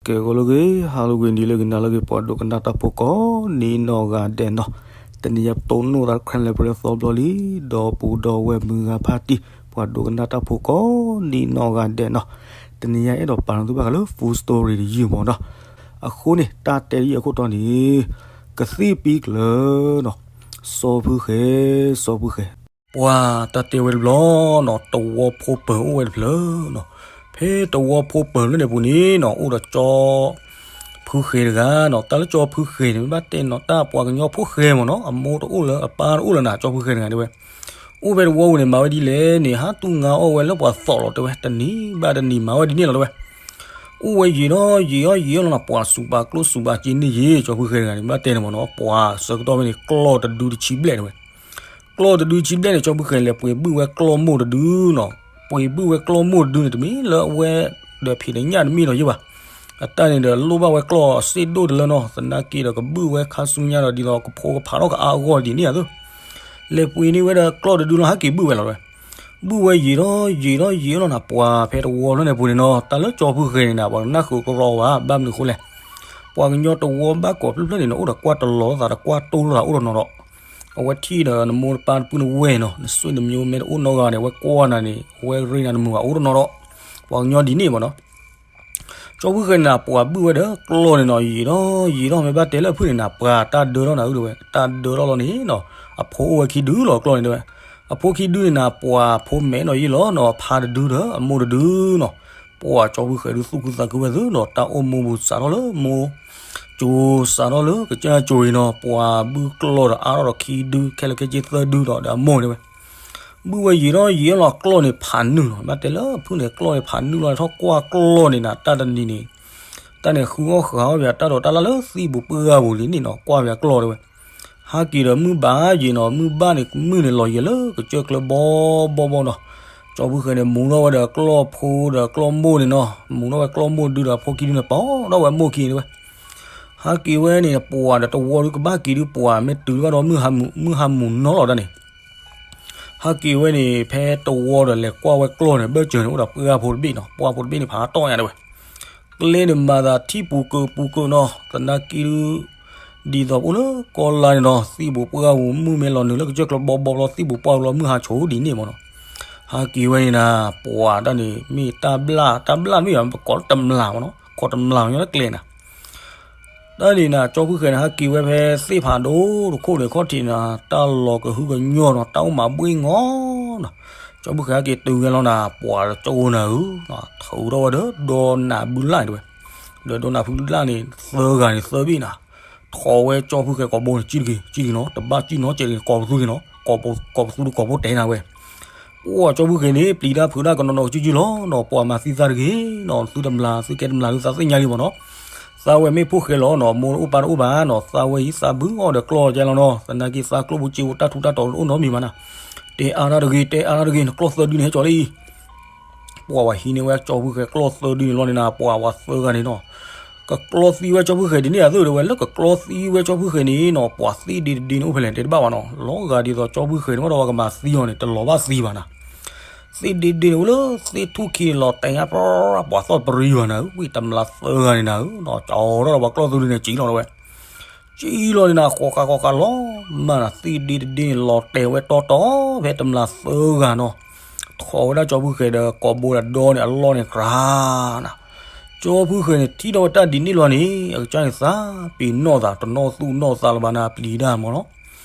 ကဲ ဂီၤလၢအဂ့ၤ, ဟါလၢအဂ့ၤ, နံၤလၢအဂ့ၤ, နၤလၢအဂ့ၤ, ပှၤဒိကနၣ်တၢ်ဖိကိးနံၤနီၢ်ဂၤဒဲးနီၤ. တနံၤညါပတိၢ်နီၣ်သး Karen လၢပရၢသီဘျီလံ, ဒီပုၢ်ဒီဝဲၢ်မုၢ်ဂၤဖါတံၢ် ပှၤဒိကနၣ်တၢ်ဖိကိးနံၤနီၢ်ဂၤဒဲးနီၤ. တနံၤညါအဲၣ်ဒိးပာ်လီၤသုဘၣ်ဃးလၢ full story တယုၢ်မၢ်နီၤ. အဃိန့ၣ် တၢ်တဲတယုၢ်အခိၣ်တီန့ၣ် ကသံၣ်ပံကျၢၤနီၤ, စီၤဖုဃဲၤ, စီၤဖုဃဲၤ. ပှၤတၢ်တဲဝဲတဘျီနီၤ, တဝီဖိပၢၤအိၣ်ဝဲတဖျၢၣ်နီၤ. ဖဲတဝီဖိပၢၤလၢန့ၣ်ပူၤန့ၣ်နီၤ, အိၣ်ဒီးကၠီဖုဃဲၤတဂၤနီၤ. တၢ်လၢကၠီဖုဃဲၤန့ၣ် မ့ၢ်ဘၣ်တဲနီၤ, တၢ်ပှၤကညီဖိဃဲၤမၢ်နီၤ, အမိၢ်တအိၣ်လၢၤ အပၢ်တအိၣ်လၢၤနၤ, ကၠီဖုဃဲၤတဂၤဒၣ်ဝဲ အိၣ်ဖဲတဝီပူၤန့ၣ် မၤဝဲဒ်လဲၣ်န့ၣ်, ဟးတူၢ်ငါအီၣ်ဝဲလၢပှၤသီးလီၤတဲဝဲ, တနံၤဘၣ်တနံၤမၤဝဲဒ်န့ၣ်လီၤတဲဝဲ. အိၣ်ဝဲယံာ်ဒီးယံာ်ဒီးယံာ်လီၤနီၤ, ပှၤစူးပာ်ကျိၣ်စူးပာ်စ့န့ၢ်ယံာ်, ကၠီဖုဃဲၤတဂၤန့ၣ် မ့ၢ်ဘၣ်တဲန့ၣ်မၢ်နီၤ, ပှၤဆၢကတီၢ်ဖဲန့ၣ် ကျီၢ်တဒုတဆံဘျဲၣ်တဲဝဲ. ကျီၢ်တဒုတဆံဘျဲၣ်န့ၣ် ကၠီဖုဃဲၤလဲၤပှ့ၤဘုၣ်ဝဲကျီၢ်မိၢ်တဒုနီၤ. ပှ့ၤဘုၣ်ဝဲကျီၢ်မိၢ်တဒုန့ၣ် တမ့ၢ်လၢအဝဲဒီးဖံးတညၣ်တမ့ၢ်ဒီးယဲဘၣ်. အတၢ်န့ၣ်ဒီးလိၣ်ဘၣ်ဝဲကျီၢ်အစ့ၣ်ဒိၣ်တလၢနီၤ, သနာ်က့ဒီးကဘုၣ်ဝဲခါဆူညါဒီးဒ်သိးကဖိကဖးထီၣ်ကအါအဂီၢ်ဒ်န့ၣ်အသိး, လဲၤပှ့ၤန့ၢ်ဝဲဒီးကျီၢ်တဒုလီၤ ဟးက့ၤဘုၣ်ဝဲလီၤတဲဝဲ. ဘုၣ်ဝဲယံာ်ဒီးယံာ်ဒီးယံာ်လီၤနၤ, ပှၤဖဲတဝီလၢန့ၣ်ပူၤန့ၣ်နီၤ, တၢ်လၢကၠီဖုဃဲၤန့ၣ်နၤ ပှၤကနၣ်ဃုာ်ကရီအီၤဘၣ်, ဘၣ်မနုၤအဃိလဲၣ်. ပှၤကညီတဝီဘၣ်ကိးဖျၢၣ်ဖျၢၣ်န့ၣ်နီၤ အိၣ်ဒီးကွၢ်တလီၤလိာ်သးဒီး ကွၢ်တိၢ်လိာ်သးအိၣ်တနီၤဒီး, အဝဲထံၣ်ဒီးနမိၢ်နပၢ်နပုၢ်နဝဲၢ်နီၤ, နဆွေနမျိုးမ့ၢ်တအိၣ်နီတဂၤန့ၣ် အဝဲကွၢ်နၤန့ၣ် အဝဲရ့နၤနမုာ်ဂၤအိၣ်တနီၤဒီး, ပှၤကညီဒ်န့ၣ်မၢ်နီၤ. ကၠီဖုဃဲၤန့ၣ်နၤ ပှၤဘုၣ်ဝဲဒီးကျီၢ်န့ၣ်နီၤ, ယံာ်ဒီးယံာ်ဒီး မ့ၢ်ဘၣ်တဲလၢအဖုၣ်န့ၣ်နၤ ပှၤတၢ်ဒၢထီၣ်နၤဧၢတဲဝဲ, တၢ်ဒၢထီၣ်လီၤန့ၣ်နီၤ, အဖိအိၣ်ဝဲခံဒုလီၤကျီၢ်န့ၣ်တဲဝဲ. အဖိခံဒုန့ၣ်နၤ ပှၤဖိမဲာ်နီၤယံာ်လီၤနီၤ, အဖါတဒုဒီးအမိၢ်တဒုနီၤ. ပှၤကၠီဖုဃဲၤဒုးသူၣ်ခုသးခုဝဲသုနီၤ, တၢ်အိၣ်မူပူၤစးထီၣ်လၢမိၢ်ကၠိ စးထီၣ်လၢကစၢ်ကၠိအံၤနီၤ, ပှၤဘုၣ်ကျီၢ်ဒီးအါထီၣ်ဒီးခံဒု, ခဲလၢာ်ခဲဆ့သၢဒုဒီး ဒီးအမိၢ်တဲဝဲ. ဘုၣ်ဝဲယံာ်ဒီးယံာ်လီၤကျီၢ်န့ၣ်ဖးနုာ်လီၤ, ဘၣ်တဲလၢအဖုၣ်န့ၣ်ကျီၢ်န့ၣ်ဖးနုာ်လီၤ, ထီၣ်ကွၢ်ကျီၢ်န့ၣ်နၤ တၢ်တနံၤန့ၣ်, တၢ်န့ၣ်ဃုအီၣ်ဃုအီၣ်ပှၤတၢ်ဒိးတၢ်လၢ်လၢသံၣ်ပူၤပှၢ်ပူၤလံန့ၣ်နီၤ, ကွၢ်ပှၤကျီၢ်တဲဝဲ. ဟးက့ၤဒီးမုၢ်ဘၣ်ယံာ်နီၤ, မုၢ်ဘၣ်န့ၣ် မုၢ်န့ၣ်လီၤယံာ်လၢကစၢၢ်ကျၢၤဘီဘီဘီနီၤ. ကၠီဖုဃဲၤန့ၣ် မူထီၣ်ဝဲဒီးကျီၢ်ဖိဒီးကျီၢ်မိၢ်န့ၣ်နီၤ, မူထီၣ်ဝဲကျီၢ်မိၢ်ဒုဒီးအဖိခံဒုန့ၣ် ပိာ်ထီၣ်ဝဲမိၢ်ခံန့ၣ်တဲဝဲ. ဟးက့ၤဝဲန့ၣ် ပှၤဒီးတဝီဒုးကဘၣ်က့ၤဒုး ပှၤမ့ၢ်တုၤဘၣ်ဒီး မုၢ်ဟါမုၢ်နီၤလီၤဒၣ်န့ၣ် ဟးက့ၤဝဲန့ၣ် ဖဲတဝီဒီးလဲၤကွၢ်ဝဲကျီၢ်န့ၣ် ဘၢၣ်စၢၤန့ၣ် အိၣ်ဒီးပှၢ်ဖိတဘ့ၣ်နီၤ, ပှၢ်ဖိတဘ့ၣ်န့ၣ် ဖးတီၢ်ညါတဲဝဲ. ကျဲန့ၣ်မၤသးထံပူၤကၢၤပူၤကၢၤနီၤ, သနာ်က့ဒုး ဒ်သိးပအိၣ်လၢကီၢ်လါန့ၣ်နီၤ, သံၣ်ပူၤပှၢ်ပူၤ မုၢ်မ့ၢ်လီၤနုာ်လၢကစၢၢ်ကျၢၤဘီဘီဘီ သံၣ်ပူၤပှၢ်ပူၤလီၤ မုၢ်ဟါဆိဒ်န့ၣ်မၢ်နီၤ. ဟးက့ၤဝဲန့ၣ်နၤ ပှၤတၢ်န့ၣ် မ့ၢ်တၢ်ဘျၣ် တၢ်ဘျၣ်မ့ၢ်ယၤ ပကိးလၢတမျၢ်မၢ်နီၤ, ခိးတမျၢ်ညီလၢကျဲနၤ တၢ်န့ၣ်နၤ ကၠီဖုဃဲၤန့ၣ် ဟးက့ၤဝဲဖဲသ့ၣ်ဖးဒိၣ်တခိၣ်န့ၣ်ခီၣ်ထံးနၤ, တၢ်လီၤကဟုကညီၢ်နီၤ, တၢ်အိၣ်မးဘှ့ၣ်ငီနီၤ. ကၠီဖုဃဲၤဟဲက့ၤတုၤဝဲလီၤနၤ, ပှၤတကၠိနၤဧၢ, ထုးထီၣ်ဝဲဒီးဒီနးဘုလၣ်န့ၣ်တဲဝဲ, ဒီးဒီနးဘုလၣ်န့ၣ် သၢဂၤန့ၣ်သၢဘ့ၣ်နၤ, ထိးဝဲကၠီဖုဃဲၤကိာ်ဘိန့ၣ် ကံၣ်တဂ့ၤ ကံၣ်တဂ့ၤနီၤ, တဘၣ်ကံၣ်နီတစဲးတဂ့ၤ ကိးပသူက့ၤနီၤ, ကိးပသူဒီးကိးဖိတဲနၤဝဲ ပှၤကၠီဖုဃဲၤန့ၣ် ပျံၤတၢ်ဖုးတၢ်ကနီၤနီၤကစုကစုလီၤနီၤ, ပှၤမၤသံသးတဂ့ၤနီၤ, သုတမျၢ်သုကဲတမျၢ်သုသးသ့ၣ်ညါလံမၢ်နီၤ. သးဝဲမ့ၢ်ဖိဃဲၤလီၤနီၤ, မိၢ်အိၣ်ပၢ်တအိၣ်ဘၣ်နီၤ, သးဝဲအံၤသးဘုအီၣ်ဒီးကျီၢ်ကဲလီၤနီၤ, သနာ်က့သးကျိၣ်ဖိစ့ဖိတၢ်ထူးတၢ်တီၤတအိၣ်နီတမံၤဘၣ်နၤ. တဲအါတၢ်တဂ့ၤ တဲအါတၢ်တဂ့ၤ, နကျီၢ်သၢဒုန့ၣ်ဟဲကၠီလံ ပှၤဝဲဟံးန့ၢ်ဝဲကၠီဖုဃဲၤကျီၢ်သၢဒုန့ၣ်လီၤန့ၣ်နၤ, ပှၤဝဲသၢဂၤန့ၣ်နီၤ, ကကျီၢ်သံဝဲကၠီဖုဃဲၤဒ်န့ၣ်အသိးတဲဝဲ, လၢကကျီၢ်သံဝဲကၠီဖုဃဲၤန့ၣ်နီၤ, ပှၤသ့ဒ့တဒ့န့ၣ်အိၣ်ဖဲလဲၣ် တဲတဘၣ်ဘၣ်နီၤ, လီၤဂာ်ဒ်သိးကၠီဖုဃဲၤန့ၣ် ဘၣ်ဒီးပှၤကမၤသံအီၤန့ၣ် တလီၤဘၣ်သံဘၣ်နၤ. သ့ဒ့ဒ့န့ၣ်အိၣ်လၢသ့ၣ်ထူၣ်ခံန့ၣ်လီၤတဲာ်ညါ ပှၤသီၣ်ပရံဘၣ်နၤဧၢ, ဝံၣ်တမျၢ်သၢဂၤန့ၣ်နၤဧၢ, ကၠီထီၣ်ဒီးပှၤကျီၢ်သၢဒုန့ၣ် ကံၣ်လီၤတဲဝဲ ကံၣ်လီၤန့ၣ်နၤ, ဃီးဃာ်ဃီးဃာ်လီၤ, မ့ၢ်နၤသ့ဒ့တဒ့န့ၣ် လီၤတဲာ်ဝဲတီတီ ဖဲတမျၢ်သၢဂၤနီၤ, ထိးဝဲဒၣ်ကၠီဖုဃဲၤဒီးကိာ်ဘိဒီးဒီန့ၣ် အလီၢ်န့ၣ်ကြၤနၤ, ကၠီဖုဃဲၤန့ၣ် ထံၣ်ထီၣ်ဝဲတၢ်ဒ်န့ၣ်လီၤန့ၣ် အကစၢ်န့ၣ်သးပ့ၤနီၣ်သး တနီၣ်သူၣ်နီၣ်သးလၢၤဘၣ်နၤ ပျံၤတၢ်မၢ်နီၤ,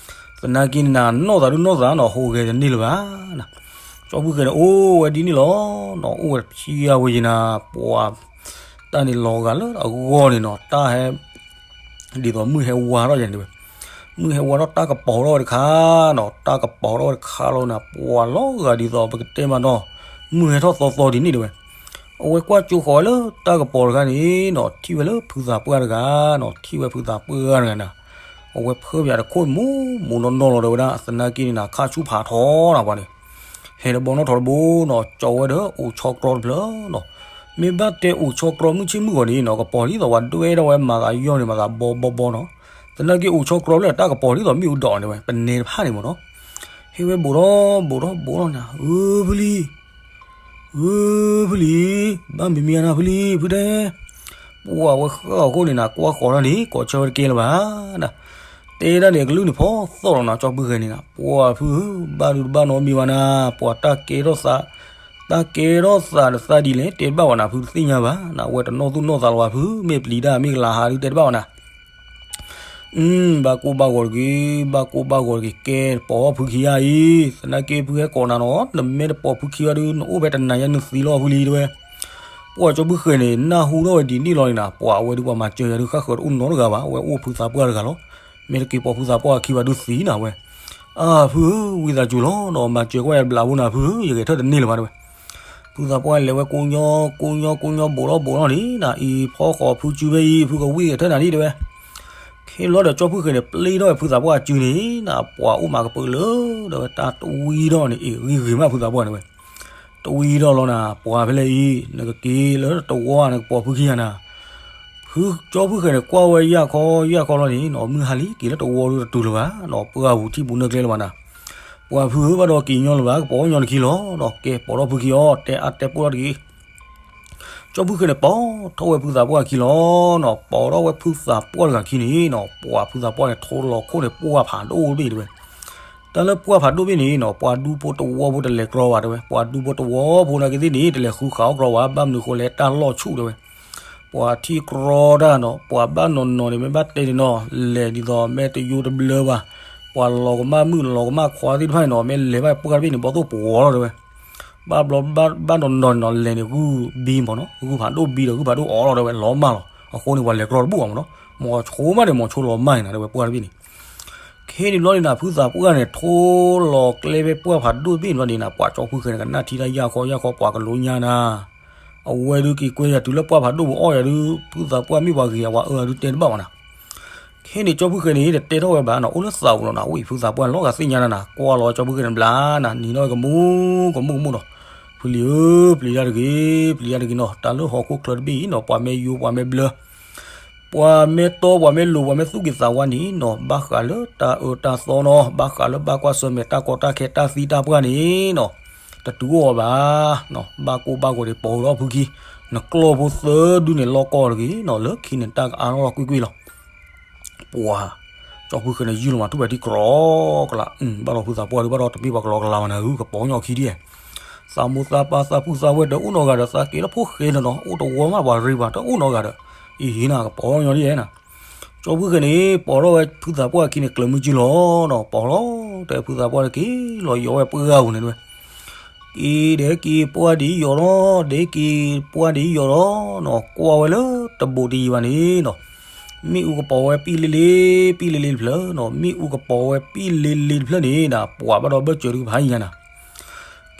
သနာ်က့န့ၣ်နၤ နီၣ်သးဒုးနီၣ်သးနီၤ ဟူးဂဲၤတန့ၢ်လၢၤဘၣ်နၤ, ကၠီဖုဃဲၤန့ၣ် အိၣ်ဝဲဒ်န့ၣ်လီၤနီၤ, အိၣ်ဝဲတဖျံဝဲယံၤနၤ, ပှၤ တၢ်န့ၣ်လီၤဂာ်လၢအဂီၢ်န့ၣ်နီၤ, တၢ်ဟဲ ဒ်သိးမုၢ်ဟဲဝါထီၣ်ယၤန့ၣ်ဝဲ, မုၢ်ဟဲဝါထီၣ်တၢ်ကပီၤထီၣ်ဝဲတခါနီၤ, တၢ်ကပီၤထီၣ်ဝဲတခါလီၤနၤ, ပှၤလီၤဂာ်ဒ်သိးပကတဲမးနီၤ, မုၢ်ဟဲထီၣ်သီသီဒ်န့ၣ်တဲဝဲ, အဝဲကွၢ်ကၠိဃီၤဝဲလၢတၢ်ကပီၤတခါန့ၣ်နီၤ, ထံၣ်ဝဲလၢဖုသးပှၢ်တဂၤနီၤ, ထံၣ်ဝဲဖုသးပှၢ်တဂၤနၤ, အဝဲဖၢပၠးတခိၣ်မူးမူးနီၢ်နီၢ်လီၤတဲဝဲဒၣ်, သနာ်က့န့ၣ်နၤ ခါဆူၣ်ဖးထီနၤပှၤန့ၣ် ဟဲတဘီနီၣ်ထီၣ်တဘိနီၤ, ကၠီဝဲဒီးအိၣ်ဆီကြီတဖျၢၣ်နီၤ, မ့ၢ်ဘၣ်တဲအိၣ်ဆီကြီမုၢ်ဆ့ၣ်မုၢ်ဂီၤန့ၣ်နီၤ, ကပီၤဒ်သိးပှၤဒွဲၣ်ထီၣ်ဝဲမၤသးယီၢ်န့ၣ် မၤသးဘီဘီဘီနီၤ, သနာ်က့အိၣ်ဆီကြီဖျၢၣ် တၢ်ကပီၤဒ်သိးမ့ၣ်အူဒိးန့ၣ်ဝဲ ပနဲတဖၣ်န့ၣ်မၢ်နီၤ, ဟဲဝဲဘူးထီၣ်ဘူးထီၣ်ဘူးထီၣ်နၤ, ဧၢဖုလံ ဧၢဖုလံ, ဘၣ်မံၤမံၤဧါနၤဖုလံ ဖုတဲ, ပ ပှၢ်ဝဲဃၣ်အဃိန့ၣ်နၤ ကွၢ်ဃီၤတၢ်န့ၣ် ကိးဆၢဝဲတကဲလၢၤဘၣ်နၤ. တဲဒၣ်န့ၣ် အကလုၢ်န့ၣ်ဖီသီၣ်လီၤနၤ ကၠီဖုဃဲၤန့ၣ်နၤ ပှၢ်ဖုဧၢ ဘၣ်ဒုးတဘၣ်နီတမံၤဘၣ်နၤ, ပှၤတၢ်ကဲထီၣ်သး တၢ်ကဲထီၣ်သးဒီးသးဒ်လဲၣ် တဲတဘၣ်ဘၣ်နၤ ဖုတသ့ၣ်ညါဘၣ်နၤ, အဝဲတနီၣ်သူၣ်နီၣ်သးလီၤဘၣ်ဖု, မ့ၢ်ပျံၤတၢ်မ့ၢ်ကလၤဟးဒုးတဲတဘၣ်ဘၣ်နၤ ဘၣ်ကိၢ်ဘၣ်ဂီၤတဂ့ၤ, ဘၣ်ကိၢ်ဘၣ်ဂီၤတဂ့ၤ, ကဲပိာ်ဖုခံဂၤအံၤ, သနာ်က့ဖုဟဲကိးနၤနီၤ, နမ့ၢ်တပိာ်ဖုခံဂၤဒုး နအိၣ်ဖဲတနၤညါနသံလီၤဖုလံတဲဝဲ. ပှၢ်ကၠီဖုဃဲၤန့ၣ် နၢ်ဟူထီၣ်ဝဲဒ်န့ၣ်လီၤန့ၣ်နၤ, ပှၢ်အဝဲဒုးပှၤမၤစၢၤယၤဒုး ဃၣ်ဃၢၤတအိၣ်နီတဂၤဘၣ်, အဝဲအိၣ်ဖုသးပှၢ်တဂၤလီၤ. မ့ၢ်တက့ၤပိာ်ဖုသးပှၢ်ခံဘၣ်ဒုးသံနၤဝဲ. အၢ ဖုဧၢ, ဝံသးစူၤလီၤနီၤ, မၤစၢၤကွၢ်ယၤတဘျီဖိနၤဖုဧၢ, ယဂဲၤထၢၣ်တန့ၢ်လၢၤဘၣ်တဲဝဲ. ဖုသးပှၢ်လဲၤဝဲကိညီ ကိညီ ကိညီ ဘူးထီၣ်ဘူးထီၣ်န့ၣ်နၤ, အံၤဖီဃီၤဖုစုဖဲအံၤ ဖုကဝံၣ်ဂဲၤထၢၣ်နၤဒ်တဲဝဲ. ခဲလီၤဒီးကၠီဖုဃဲၤန့ၣ် ပျ့ထီၣ်ဝဲဖုသးပှၢ်အစုန့ၣ်နၤ, ပှၢ်အိၣ်မးကပၢလၢ တဲဝဲ တၢ်တဝံထီၣ်န့ၣ် အ့ၣ် ဂံၢ်ဂ့ၤမးဖုသးပှၢ်တဲဝဲ. တဝံထီၣ်လီၤနၤ, ပှၢ်ဖဲလဲၣ်အံၤ နကက့ၤလၢတဝီဧါ နကပိာ်ဖုခံဂၤနၤ ဖုကၠီဖုဃဲၤန့ၣ် ကွၢ်ဝဲယၢ်ခီယၢ်ခီလီၤန့ၣ်နီၤ, မုၢ်ဟါလံ က့ၤလၢတဝီဒုးတတုၤလၢၤဘၣ်နီၤ, ပှၢ်ပူၤထံပူၤနၢ်ကျဲလၢၤဘၣ်နၤ. ပှၢ်ဖုဧၢ ဘၣ်ဒီးက့ၤညီလၢၤဘၣ်, ကပိာ်ညီနခံလီၤနီၤ, ကဲပိာ်ထီၣ်ဖုခံအီၤ တဲအါတဲပိာ်ထီၣ်တဂ့ၤ. ကၠီဖုဃဲၤန့ၣ် ပိာ်ထီၣ်ဝဲဖုသးပှၢ်ခံလီၤနီၤ, ပိာ်ထီၣ်ဝဲဖုသးပှၢ်တဂၤခံန့ၣ်နီၤ, ပှၢ်ဖုသးပှၢ်န့ၣ် ထိလီၤခိၣ်န့ၣ် ပှၢ်ဖးဒိၣ်တဘ့ၣ်တဲဝဲ. တၢ်လၢပှၢ်ဖးဒိၣ်ဘ့ၣ်န့ၣ်နီၤ, ပှၤဒူဖိတဝီဖိတလဲၤကြီဘၣ်တဲဝဲ, ပှၤဒူဖိတဝီဖိနာ်က့သ့ၣ်န့ၣ် တလဲၤဃုဃာ်အီၣ်ကြီဘၣ်, ဘၣ်မနုၤဃိလဲၣ် တၢ်လီၢ်ဆူၣ်တဲဝဲ. ပှၤထံကြီတၢ်နီၤ, ပှၤဘၣ်နီၢ်နီၢ်န့ၣ် မ့ၢ်ဘၣ်တဲန့ၣ်နီၤ, လဲၤဒ်သိးမ့ၢ်တယိတဘျၢဘၣ်, ပှၤလီၤကမၣ်မုၣ်လီၤကမၣ်ခွါသ့ၣ်တဖၣ်န့ၣ်နီၤ, မ့ၢ်လဲၤဘၣ်ပှၢ်တဘ့ၣ်န့ၣ် ဘီၣ်သိၣ်ပှီၤလီၤတဲဝဲ. ဘၣ်ဘျီဘၣ်နီၢ်နီၢ်န့ၣ်နီၤ, လဲၤန့ၣ်ဂုၢ်ဘံမ့ၢ်နီၤ, ဂုၢ်ဖးဒိၣ်ဘံဒီးဂုၢ်ဖးဒိၣ်အီလီၤတဲဝဲ, လီၤမၢ်လီၤ. အဃိန့ၣ် ပှၤလဲၤကြီတဘူၣ်ဘၣ်မ့ၢ်နီၤ, မိၤဆိမးန့ၣ် မိၤဆိလီၤမၢ်န့ၣ်နၤတဲဝဲ ပှၢ်တဘ့ၣ်န့ၣ်. ခဲန့ၣ်ဘျီန့ၣ်နၤ, ဖုသးပှၢ်န့ၣ် ထိလီၤကျဲဖဲပှၢ်ဖးဒိၣ်တဘ့ၣ်န့ၣ်ဘျီန့ၣ်နၤ, ပှၤကၠီဖုဃဲၤန့ၣ် ကနၣ်ထံတၢ်ယၢ်ခီယၢ်ခီ ပှၤကလိညါနၤ, အဝဲဒုးက့ၤကွဲယၤတုၤလၢပှၢ်ဖးဒိၣ်ပူၤအီၣ်ယၤဒုး ဖုသးပှၢ်မ့ၢ်ပှၤဂ့ၤ အဝဲအၢဒုးတဲတဘၣ်ဘၣ်နၤ. ခဲန့ၣ် ကၠီဖုဃဲၤန့ၣ် တတဲထီၣ်ဝဲဘၣ်နီၤ, အိၣ်လၢသးပူၤလီၤနၤ, ဝံၤဖုသးပှၢ်လီၤဂာ်သ့ၣ်ညါနၤနၤ, ကွၢ်လီၤကၠီဖုဃဲၤန့ၣ်ဘျါနၤ, နံၤထီၣ်ဝဲကမူကမူကမူနီၤ. ဖုလံၤဧၢ, ပျံၤတၢ်တဂ့ၤ, ပျံၤတၢ်တဂ့ၤနီၤ, တၢ်လၢဟီၣ်ခိၣ်ချၢတဘ့ၣ်အံၤနီၤ, ပှၤမ့ၢ်ယိ ပှၤမ့ၢ်ဘျၢ ပှၤမ့ၢ်တီ ပှၤမ့ၢ်လိၤ ပှၤမ့ၢ်သူၣ်က့ၤသးဝါန့ၣ်နီၤ, ဘၣ်ဃးလၢတၢ်အၢတၢ်သီနီၤ, ဘၣ်ဃးလၢဘၣ်ကွၢ်ဆၢၣ်မဲာ်တၢ်ကီတၢ်ခဲတၢ်သံတၢ်ပှၢ်န့ၣ်နီၤ, တတုၤအိၣ်အီၤဘၣ်. ဘၣ်ကိၢ်ဘၣ်ဂီၤန့ၣ် ပိာ်ထီၣ်ဖုခံ, နကျီၢ်ဖိသၢဒုန့ၣ် လီၢ်ကီၢ်တဂ့ၤနီၤ, လၢခံန့ၣ် တၢ်ကအါထီၣ်ကွ့ၢ်ကွ့ၢ်လီၤ. ပှၤ ကၠီဖုဃဲၤန့ၣ် ယုၢ်လီၤမးထူၣ်ဝဲဒ်ကြီကလး, ဘၣ်ဒီးဖုသးပှၢ်ဒုး ဘၣ်ဒီးတမ့ၢ်ပှၤကြီကလးဘၣ်နၤဧၢ, ကပိာ်ညီခံဒ်, သးမိၢ်သးပၢ်သးပုၢ်သးဝဲၢ်တအိၣ်နီတဂၤဒီး သးက့ၤလၢဖိဃဲၤန့ၣ်နီၤ, အိၣ်တဝီမးပှၤရ့ပှၤတအိၣ်နီတဂၤဒီး, အံၤနၤကပိာ်ညီဒ်, ကၠီဖုဃဲၤန့ၣ် ပိာ်ထီၣ်ဝဲဖုသးပှၢ်ခံန့ၣ် ကျၢၤမုၢ်စုလီၤနီၤ, ပိာ်လီၤတဲဖုသးပှၢ်န့ၣ် က့ၤလီၤယီၤဝဲပှၢ်ပူၤန့ၣ်တဲဝဲ. က့ၤဒီးက့ၤပှၢ်ဒ်ယီၤလီၤ, ဒ်က့ၤပှၢ်ဒ်ယီၤလီၤနီၤ, ကွၢ်ဝဲလၢတဘိးတယံၤဘၣ်န့ၣ်နီၤ, မ့ၣ်အူကပီၤဝဲပံၣ်လ့လ့, ပံၣ်လ့လ့တဖျၢၣ်နီၤ, မ့ၣ်အူကပီၤဝဲပံၣ်လ့လ့တဖျၢၣ်န့ၣ်နၤ, ပှၤဘၣ်ဒီးဘၢၣ်စၢၤဒုးကဖးယံၤညါနၤ.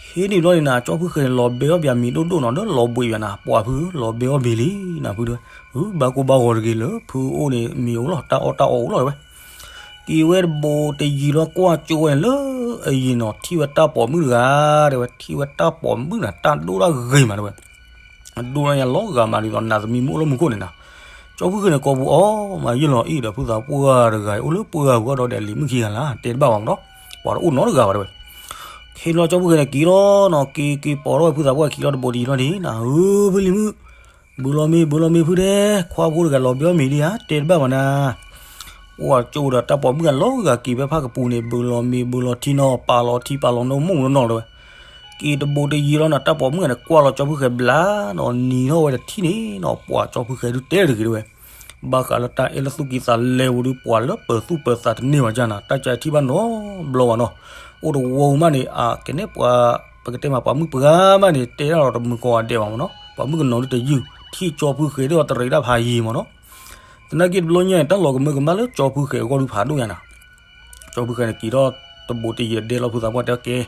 ခဲန့ၣ်ဘျီန့ၣ်နၤ, ကၠီဖုဃဲၤန့ၣ် လီၤဘဲအီၣ်ပၠးမ့ၤဒိၣ်ဒိၣ်နီၤ, ဒီးလီၤဘှံးပၠးနၤ, ပှၤဖု လီၤဘဲအီၣ်မ့ၤလံနၤဖုတဲဝဲ. ဘၣ်ကိၢ်ဘၣ်ဂီၤတဂ့ၤလၢဖုအိၣ်န့ၣ် မ့ၤအိၣ်လီၤ, တၢ်အီၣ်တၢ်အီအိၣ်လီၤတဲဝဲ. က့ၤဝဲတဘိးတယံၤလီၤ, ကွၢ်ကၠိဝဲန့ၣ်လၢအယံၤနီၤ, ထံၣ်ဝဲတၢ်ပိာ်မုၣ်တဂၤတဲဝဲ, ထံၣ်ဝဲတၢ်ပိာ်မုၣ်နၤ, တၢ်ဒိၣ်တၢ်ဂ့ၤမးတဲဝဲ. အဒိၣ်တၢ်ညါလီၤဂာ်မး ဒ်သိးနးသမံမုၢ်အိၣ်လၢမူခိၣ်န့ၣ်နၤ. ကၠီဖုဃဲၤန့ၣ် ကိာ်ပူၤအီၣ်မးယုၢ်လီၤအံၤဒီး ဖုသးပှၢ်တဂၤအံၤ အိၣ်လၢပှၢ်ပူၤအီၣ်ဒီး ဒဲးလံာ်မုၣ်ခံဂၤလၢ် တဲတဘၣ်ဘၣ်မးနီၤ, ပှၤတအိၣ်နီတဂၤဘၣ်တဲဝဲ. ခဲလီၤကၠီဖုဃဲၤန့ၣ်က့ၤလီၤနီၤ, က့ၤက့ၤပိာ်ထီၣ်ဝဲဖုသးပှၢ်ခံလီၤတဘိးတယံၤလီၤန့ၣ်နၤ, ဧၢ ဖုလံၤမုၣ် ဘုလီၤမ့ၤ ဘုလီၤမ့ၤဖုတဲ, ခွါဖိတဂၤလီၤဘဲအီၣ်မ့ၤဒံးဧါ, တဲတဘၣ်ဘၣ်နၤ. ပှၢ်ကၠိဒီးတၢ်ပိာ်မုၣ်အလီၤဂာ်က့ၤဖဲဖၣ်ကပူၤန့ၣ်, ဘုလီၤမ့ၤ ဘုလီၤထံနီၤ, ပာ်လီၤထံပာ်လီၤနိမိၢ်နီၢ်နီၢ်တဲဝဲ. က့ၤတဘိးတယံၤလီၤနၤ, တၢ်ပိာ်မုၣ်န့ၣ် ကွၢ်လီၤကၠီဖုဃဲၤဘျါနီၤ, နံၤထီၣ်ဝဲတထံၣ်န့ၣ်နီၤ, ပှၢ်ကၠီဖုဃဲၤဒုးတဲတဂ့ၤတဲဝဲ. ဘၣ်ဃးလၢတၢ်အဲၣ်လၢသူၣ်ကံၢ်သးလဲပူၤဒုး ပှၤလၢပၢၤသူၣ်ပၢၤသးတန့ၢ်ဘၣ်ကၢ်နၤ, တၢ်ကၢထံၣ်ဘၣ်နီတဘျီဘၣ်နီၤ. အိၣ်တဝီမးန့ၣ် အကနဲၣ်ပှၤ ပကတဲမး ပှၤမုၣ်ပှၢ်မးန့ၣ် တဲတၢ်လီၤတမုာ်ကိးဂၤဒဲးဘၣ်မးနီၤ, ပှၤမုၣ်ကနီၤဒုးတယုၢ်, ထံၣ်ကၠီဖုဃဲၤဒီးတရံးတၢ်ဖးယံၤမးနီၤ. သနာ်က့တဘျီညါန့ၣ် တၢ်လီၤကမၢကမၣ်လၢကၠီဖုဃဲၤအဂီၢ်ဒုးဖးဒိၣ်ညါနၤ. ကၠီဖုဃဲၤန့ၣ်က့ၤထီၣ်တဘိးတယံၤဒဲလီၤ, ဖုသးပှၢ်တဲကဲ,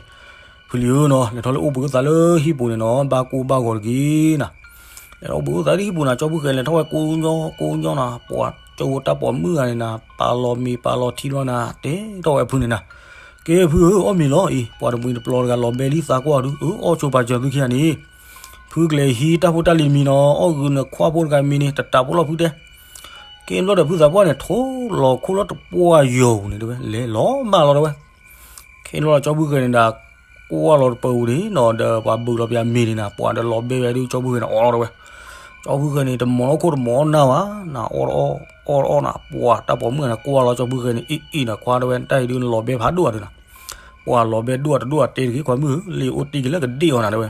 ဖုလံၤဧၢနီၤ, လဲၤထီၣ်လၢအိၣ်ဘှံးအိၣ်သါလၢဟံၣ်ပူၤန့ၣ်နီၤ, ဘၣ်ကိၢ်ဘၣ်ဂီၤတဂ့ၤနၤ. လဲၤထီၣ်အိၣ်ဘှံးအိၣ်သါလၢဟံၣ်ပူၤနၤ, ကၠီဖုဃဲၤလဲၤထီၣ်ဝဲကိညီကိညီနၤ, ပှၤကၠိဖိတၢ်ပိာ်မုၣ်ဂၤန့ၣ်နၤ, ပာ်လီၤမ့ၤပာ်လီၤထံလီၤနၤ, တဲထီၣ်ဝဲဖုန့ၣ်နၤ. ကဲဖုဧၢ, အီၣ်မ့ၤလီၤအံၤ, ပှၤတမှံၤတပျီၤတဂၤလီၤဘဲလံသးကွၢ်အီၤဒုး, အၢ အီၣ်ဆိပာ်စၢၤသုခံဂၤန့ၣ်, ဖုကလဲၤဟံးတၢ်ဖိတၢ်လံၤတမံၤနီၤ, အီၣ်ဂုာ်နခွါဖိတဂၤမ့ၤန့ၣ် တတးဖိလီၤဖုတဲ. ကဲဘျီဒီးဖုသးပှၢ်န့ၣ် ထိလီၤခိၣ်လၢတပှၢ်ယီၤပူၤန့ၣ်တဲဝဲ, လဲၤလီၤမၢ်လီၤတဲဝဲ. ခဲလီၤကၠီဖုဃဲၤန့ၣ်ဒၣ် ကွၢ်လီၤတပၢၤပူၤန့ၣ်နီၤ, ဒီးပှၤဘုးလီၤပၠးမ့ၤန့ၣ်နၤ, ပှၤဒီးလီၤဘဲဝဲဒုး ကၠီဖုဃဲၤန့ၣ်အီၣ်လီၤတဲဝဲ. ကၠီဖုဃဲၤန့ၣ် တမီၤလီၤခိၣ်တမီၤအီၣ်နၢ်ဘၣ်, နအီၣ်အီၣ်အီၣ်အီၣ်နၤ ပှၤတၢ်ပိာ်မုၣ်န့ၣ် ကွၢ်လီၤကၠီဖုဃဲၤန့ၣ် အ့ၣ်အ့ၣ်နၤ ခွါတဝဲ တၢ်အံၤဒုးလီၤဘဲဖးဒိၣ်အါဒုးနၤ, ပှၤလီၤဘဲဒိၣ်အတဒိၣ်အတဲတဂ့ၤ ခွါမုၣ်ဧၢ, လၢယအိၣ်တ့ၢ်က့ၤလၢကဒ့ၣ်အီၤနၤတဝဲ,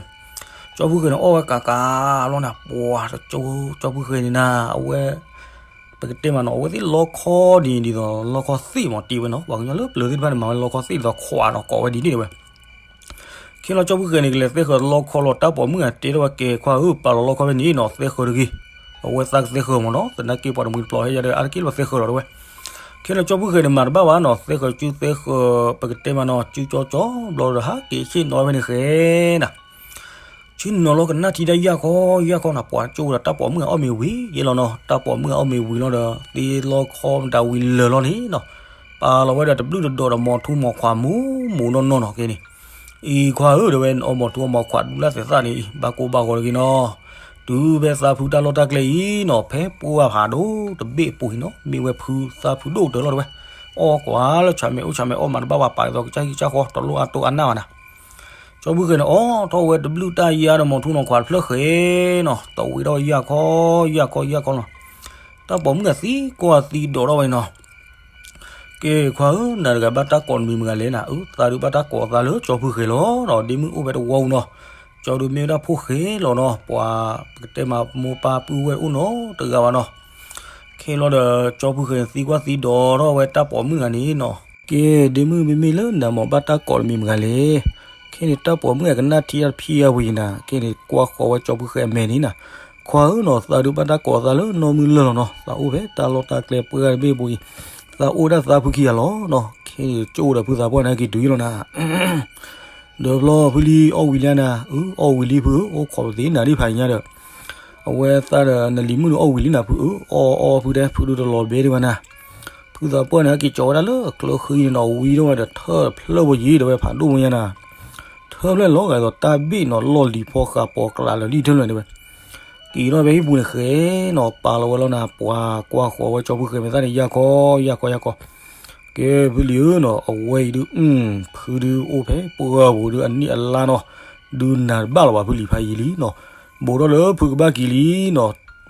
ကၠီဖုဃဲၤန့ၣ် အီၣ်ဝဲကးကးလီၤနၤ ပှၤတကၠီဖုဃဲၤန့ၣ်နၤ အဝဲ ပကတဲမးနီၤ အဝဲသ့ၣ်လီခီဒ်န့ၣ်ဒ်သိး လီခီသ့ၣ်မးတ့ၢ်ဝဲနီၤ, ပှၤကညီလၢပျၢၤသ့ၣ်တဖၣ်န့ၣ် မၤဝဲလီခီသ့ၣ်ဒ်သိးခွးနီၤ ကိးဝဲဒ်န့ၣ်တဝဲ ခဲလီၤကၠီဖုဃဲၤန့ၣ် ကလဲၤသဲဃၢၤလီခီလီၤ တၢ်ပိာ်မုၣ်အတဲထီၣ်ဝဲကဲ ခွါဧၢ ပာ်လီၤလီခီဖဲန့ၣ်နီၤ သဲဃၢၤတဂ့ၤ, အဝဲသးကသဲဃၢၤမးနီၤ သနာ်က့ပှၤတမှံၤတပျီၤဟဲယၤဒီး အါတက့ၢ်လီၤသဲဃၢၤလီၤတဝဲ, ခဲလီၤကၠီဖုဃဲၤန့ၣ် မၤတဘၣ်ဘၣ်နီၤ သဲဃၢၤစုသဲဃၢၤ ပကတဲမးနီၤ စုကၠီကၠီဘျီဒီး ဟးက့ၤဆ့ၣ်နီၤဖဲန့ၣ်ဃဲၤနၤ ဆ့ၣ်နီၤလီၤကနၣ်ထံတၢ်ယၢ်ခီယၢ်ခီနၤ ပှၤကၠိဒီးတၢ်ပိာ်မုၣ်အီၣ်မ့ၤဝံၤယဲလီၤနီၤ, တၢ်ပိာ်မုၣ်အီၣ်မ့ၤဝံၤလီၤဒီး သ့လီခီမတၤဝံၤလၢာ်လီၤန့ၣ်နီၤ, ပာ်လီၤဝဲဒီးတဘျုးတဒီးဒီး မီၤထူမီၤခွးမူမူနီၢ်နီၢ်နီၤက့န့ၣ်, အံၤခွါဧၢ တဲဝဲ နအီၣ်မီၤထူအီၣ်မီၤခွးဒူလၢသဲးသၣ်န့ၣ် ဘၣ်ကိၢ်ဘၣ်ဂီၤတဂ့ၤနီၤ, တုၤဖဲသးဖုတၢ်လီၢ်တၢ်ကျဲအံၤနီၤ ဖဲပှၢ်ဖးဒိၣ်တဘ့ၣ်အပူၤအံၤနီၤ မ့ၢ်ဝဲဖုသးဖုဒိၣ်တၢၢ်လီၤတဲဝဲ, အီၣ်ကွၢ်လၢဆၣ်မဲာ်အိၣ်ဆၣ်မဲာ်အီၣ်မးတဘၣ်ဘၣ် ပာ်ဒ်သိးကစၢ်ဟံၣ်ကစၢ်ဃီ တလိၣ်အါတိၢ်အါနၢ်ဘၣ်နၤ ကၠီဖုဃဲၤန့ၣ် အီၣ်ထီၣ်ဝဲတဘျုးတၢ်ယါဒီး မီၤထူနီၤခွးတဖျၢၣ်ဃဲနီၤ တဝံၤထီၣ်ယၢ်ခီယၢ်ခီယၢ်ခီနီၤ, တၢ်ပိာ်မုၣ်အသံကွၢ်သံဒိးထီၣ်ဝဲနီၤ, ကဲခွါဧၢ နၤတဂၤဘၣ်တၢ်ကိးနမံၤမတၤလဲၣ်နၤ, အၢ သးဒုးဘၣ်တၢ်ကိးသးလၢကၠီဖုဃဲၤလီၤနီၤ, ဒ့မုၣ်အိၣ်ဖဲတဝီပူၤနီၤ, ကၠီဒုးမ့ၢ်ဝဲဒၣ်ဖိဃဲၤလီၤနီၤ, ပှၤပကတဲမးမိၢ်ပၢ်ပုၢ်ဝဲၢ်အိၣ်နီတဂၤဘၣ်နီၤ ခဲလီၤဒီး ကၠီဖုဃဲၤန့ၣ် သံကွၢ်သံဒိးထီၣ်ဝဲတၢ်ပိာ်မုၣ်ဂၤန့ၣ်နီၤ, ကဲ ဒ့မုၣ် မ့မ့ၢ်လၢနၤမ့ၢ်ဘၣ်တၢ်ကိးတမံၤမတၤလဲၣ်, ခဲန့ၣ်တၢ်ပိာ်မုၣ်အကနၣ်ထံအတဖံးအပူၤအံၤနၤ, ခဲန့ၣ်ကွၢ်ဃီၤဝဲကၠီဖုဃဲၤအမဲာ်န့ၣ်နၤ, ခွါဧၢနီၤ သးဒုးဘၣ်တၢ်ကိးသးလၢနီၢ်မုၢ်လၢာ်လီၤနီၤ, သးအိၣ်ဖဲတၢ်လီၢ်တၢ်ကျဲပှဲၤဂၤတဘ့ၣ်ပူၤအံၤ, သးအိၣ်ဝဲဒၣ်သးဖုခံဂၤလီၤနီၤ, ခဲန့ၣ်ကၠိဒီးဖုသးပှၢ်န့ၣ်က့ၤတုၤယလီၤနၤ ဒီးဖျီဖုလံ အီၣ်ဝံၤလံနၤ, အၢ အီၣ်ဝံၤလံဖုဧၢ, အိၣ်ခိးပသ့နၤဒ်ဖးညါဒီး, အဝဲသးဒီးနလံၤမုၣ်ဒီးအီၣ်ဝံၤလံနၤဖုဧၢ, အီၣ်အီဖုတဲ ဖုဒုးတလီၤဘဲဒံးဘၣ်နၤ, ဖုသးပှၢ်န့ၣ် ဟဲက့ၤကၠီဝဲဒၣ်လၢအချၢဃံန့ၣ်နီၤ, ဝံထီၣ်ဝဲဒီးထၢၣ်တဖျၢၣ်ဝဲယံၤ ဒီးဝဲဖးဒိၣ်ဝဲညါနၤ, ထၢၣ်ဖျၢၣ်လီၤဂာ်ဒီးတၢ်ဘ့ၣ်နီၤ လီၢ်လံၤဖီဃးပိာ်ကျးလၢာ်လံထၢၣ်လွဲၢ်န့ၣ်ဝဲ က့ၤထီၣ်ဖဲဟံၣ်ပူၤန့ၣ်ဃဲနီၤ, ပာ်လီၤဝဲလီၤနၤ, ပှၤကွၢ်ဃီၤဝဲကၠီဖုဃဲၤမဲာ်သၣ်န့ၣ် ယၢ်ခီ ယၢ်ခီ ယၢ်ခီ, ကဲဖုလံၤဧၢနီၤ, အဝဲအံၤဒုး ဖုဒုးအိၣ်ဖဲပှၢ်ပူၤဒုးအနံၣ်အလါနီၤ, ဒုးနၤတဘၣ်လီၤဘၣ်ဖုလံၤဖးယံၤလံနီၤ, ဘူးထီၣ်လၢဖုကဘၣ်က့ၤလံနီၤ,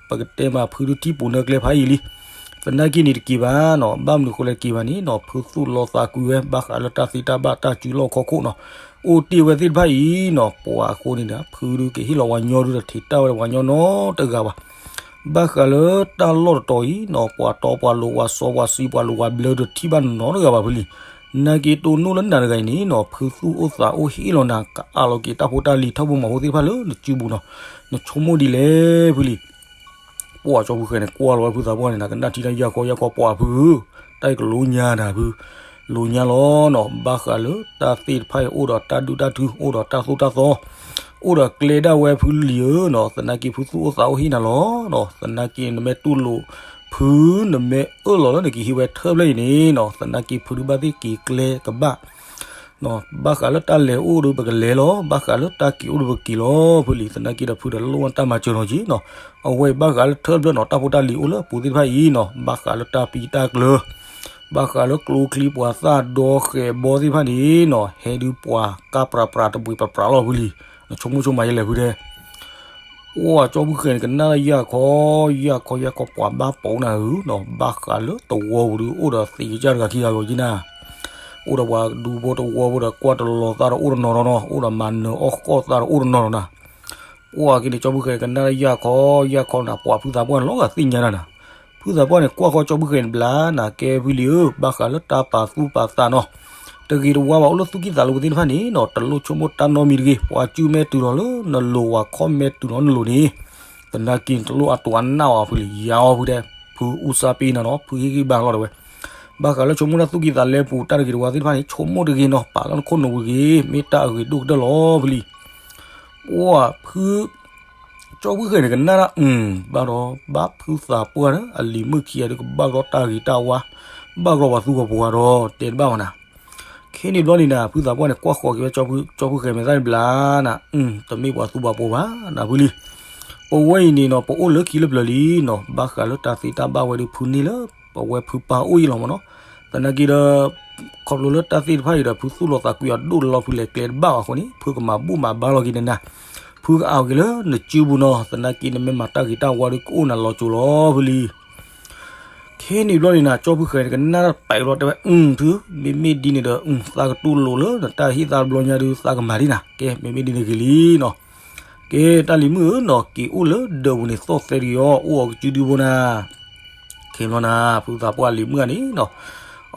ပကတဲမးဖုဒုးထံၣ်ပူၤနၢကျဲဖးယံၤလံ, သနာ်က့န့ၣ်တက့ၤဘၣ်နီၤ, ဘၣ်မနုၤဃိလဲၣ်တက့ၤဘၣ်န့ၣ်နီၤ, ဖုသူၣ်လီသးကွံဝဲ ဘၣ်ဃးလၢတၢ်သ့တၢ်ဘၣ်တၢ်စုလီၢ်ခီၣ်ခိၣ်နီၤ, အိၣ်တ့ၢ်ဝဲသ့ၣ်တဖၣ်အံၤနီၤ, ပှၤအဃိန့ၣ်ဒီး ဖုဒုးကဟ့ၣ်လီၤပှၤညီဒုးဒီးထံးတၢ်ဝဲဒီးပှၤညီနီတဂၤဘၣ် ဘၣ်ဃးလၢတၢ်လီၢ်တတီၤအံၤနီၤ, ပှၤတီပှၤလိၤပှၤစီပှၤဆှံ ပှၤလိၤပှၤဘျၢဒီးထံၣ်ဘၣ်နီတဂၤဘၣ်ဖုလံၤ, နာ်က့တိၢ်နီၣ်လၢနၤတဂၤအံၤန့ၣ်နီၤ, ဖုသူၣ်အိၣ်သးအိၣ်ဟ့ၣ်လီၤနၤ ကအးလီၤက့ၤတၢ်ဖိတၢ်လံၤထီဘိမၤဟိသ့ၣ်တဖၣ်လၢနစုပူၤနီၤ, နဆိကမိၣ်ဒ်လဲၣ်ဖုလံၤ ပှၤကၠီဖုဃဲၤန့ၣ် ကွၢ်လီၤဝဲဖုသးပှၢ်န့ၣ်နၤ ကနၣ်ထံတၢ်ယၢ်ခီယၢ်ခီ ပှၤဖုဧၢ, တၢ်အံၤကလိညါနၤဖု, လိညါလီၤနီၤ, ဘၣ်ဃးလၢတၢ်သ့ၣ်တဖၣ်အံၤ အိၣ်ဒီးတၢ်ဒုၣ်တၢ်ထု အိၣ်ဒီးတၢ်သိၣ်တၢ်သီ, အိၣ်ဒီးကျဲဒၣ်ဝဲဖုလံၤဧၢနီၤ, သနာ်က့ဖုသူၣ်အိၣ်သးအိၣ်ဟ့ၣ်နၤလီၤနီၤ, သနာ်က့နမ့ၢ်တူၢ်လိာ်ဖု နမ့ၢ်အၢၣ်လီၤလၢနကဟ့ၣ်ဝဲထၢၣ်ဖျၢၣ်အံၤန့ၣ်နီၤ, သနာ်က့ဖုဒုးဘၣ်သ့ၣ်က့ၤကျဲကဘၣ် ဘၣ်ဃးလၢတၢ်လဲၤအိၣ်ဒီးပကလဲၤလီၤ, ဘၣ်ဃးလၢတၢ်က့ၤအိၣ်ဒီးပက့ၤလီၤ, ဖုလံၤ သနာ်က့ဒီးဖုဒီးလိၣ်တၢ်မၤစၢၤနီၤက့ၤနီၤ, အဝဲအံၤဘၣ်ဃးလၢထၢၣ်ဖျၢၣ်နီၤ, တၢ်ဖိတၢ်လံၤအိၣ်လၢအပူၤသ့ၣ်တဖၣ်အံၤနီၤ, ဘၣ်ဃးလၢတၢ်ပံတၢ်ကျၢၤ, ဘၣ်ဃးလၢကျိချံမျိာ်သၣ်ဒီဃဲၤဘီသ့ၣ်တဖၣ်န့ၣ်နီၤ, ဟဲဒုးပှၤကါပြးပြးတဘှံးပြးပြးလီၤဖုလံၤ, နဆိကမိၣ်ဆိကမးယလဲၣ်ဖုတဲ ပှၤကၠီဖုဃဲၤန့ၣ် ကနၣ်ယၢ်ခီ ယၢ်ခီယၢ်ခီ ပှၤဘၣ်ပိာ်နၤဧၢနီၤ, ဘၣ်ဃးလၢတဝီပူၤဒုး အိၣ်ဒီးသံးကစၢ်တဂၤခံဂၤဂီၤက့နၤ, အိၣ်ဒီးပှၤဒူဖိတဝီဖိဒီး ကွၢ်တလီၤသးဒီးအိၣ်တနီၤနီၤနီၤ, အိၣ်ဒီးမၤနၢၤအီၣ်ဃီၣ်သးဒီးအိၣ်တနီၤနီၤနၤ, ပှၤက့န့ၣ် ကၠီဖုဃဲၤန့ၣ် ကနၣ်ယၢ်ခီ ယၢ်ခီနၤ, ပှၤဖုသးပှၢ်န့ၣ် လီၤဂာ်သ့ၣ်ညါနၤနၤ ဖုသးပှၢ်န့ၣ် ကွၢ်ဃီကၠီဖုဃဲၤန့ၣ်ဘျါနၤ, ကဲဖုလံၤဧၢ, ဘၣ်ဃးလၢတၢ်ပာ်သူၣ်ပာ်သးနီၤ, တဂ့ၤတဝါဘၣ် အိၣ်လၢသူၣ်ကံၢ်သးလဲပူၤသ့ၣ်တဖၣ်န့ၣ်နီၤ, တလိၣ်ဆိကမိၣ်တၢ်နီတမံၤတဂ့ၤ, ပှၤစုမဲာ်တုၤလီၤလၢနလိၤ ပှၤခီၣ်မဲာ်တုၤလီၤနလိၤန့ၣ်, သနာ်က့န့ၣ် တလိၣ်အတိၢ်အနၢ်အီၤဖုလံၤ, ယၤအီၤဖုတဲ, ဖုအူစၢ်ပ့ၤနၤနီၤ, ဖုဟ့ၣ်ဂံၢ်ဘါလီၤတဲဝဲ, ဘၣ်ဃးလၢဆိကမိၣ်တၢ်သူၣ်ကံၢ်သးလဲပူၤ တၢ်တဂ့ၤတဝါသ့ၣ်တဖၣ်န့ၣ် ဆိကမိၣ်တဂ့ၤနီၤ, ပာ်လၢနခိၣ်နူာ်ပူၤတဂ့ၤ, မ့ၢ်တၢ်အဂ့ၤဒိၣ်ကတၢၢ်လီၤဖုလံၤ ပှၤဖု ကၠီဖုဃဲၤန့ၣ် ကနၣ်ဒၣ် ဘၣ်ဒီး ဘၣ်ဖုသးပှၢ်ဒီး အလံၤမုၣ်ခံဂၤဒီး ကဘၣ်ကဒီးတၢ်ဂ့ၤတၢ်ဝါ, ဘၣ်ကဒီးပှၤသူပှၤပှၢ်ဒီး တဲတဘၣ်ဝဲနၤ, ခဲန့ၣ်ဘျီန့ၣ်နၤ ဖုသးပှၢ်န့ၣ် ကွၢ်ဃီၤက့ၤဝဲ ကၠီဖုဃဲၤမဲာ်သၣ်န့ၣ်ဘျါနၤ, တမ့ၢ်ပှၤသူပှၤပှၢ်ဘၣ်နၤဖုလံၤ, ပဝဲအံၤန့ၣ်နီၤ ပအိၣ်လၢခံလၢပျၢၤလံနီၤ, ဘၣ်ဃးလၢတၢ်သ့တၢ်ဘၣ်ဝဲဒီး ဖုန့ၢ်လၢ ပဝဲဖုပၢ်အိၣ်အံၤလီၤမးနီၤ, သနာ်က့ဒီး ခီဖျိလၢတၢ်သ့ၣ်တဖၣ်အံၤဒီး ဖုသူၣ်လီၤသးကွံအီၤဒိၣ်လီၤ ဖုလဲၤကျဲတဘၣ်ဘၣ်အဃိန့ၣ် ဖုကမၤဘူၣ်မၤဘါလီၤက့ၤနၤနၤ, ဖုကအးက့ၤလၢနစုပူၤနီၤ, သနာ်က့နမ့ၢ်မၤတၢ်ဂ့ၤတၢ်ဝါဒီးကအိၣ်နၤလီၤစိၤလီၤဖုလံ. ခဲန့ၣ်ဘျီန့ၣ်နၤ ကၠီဖုဃဲၤန့ၣ် ကနၣ်တၢ်တပာ်ဘျီတဲဝဲ, အု ဖု, မ့မ့ၢ်ဒ်န့ၣ်ဒီး သးကတူၢ်လိာ်လၢနတၢ်ဟ့ၣ်သးတဘျီညါဒုး သးကမၤဒ်နၤ, ကဲ မ့မ့ၢ်ဒ်န့ၣ်ဂ့ၤလံနီၤ. ကဲ တၢ်လံၤမုၣ်ဧၢနီၤ, က့ၤအိၣ်လၢဒၢးပူၤန့ၣ် သီၣ်သဲတက့ၢ်အီၤ အိၣ်အီၤကစုဒုဖိနၤ. ခဲဘျီနၤ ဖုသးပှၢ်လံၤမုၣ်ဂၤန့ၣ်နီၤ,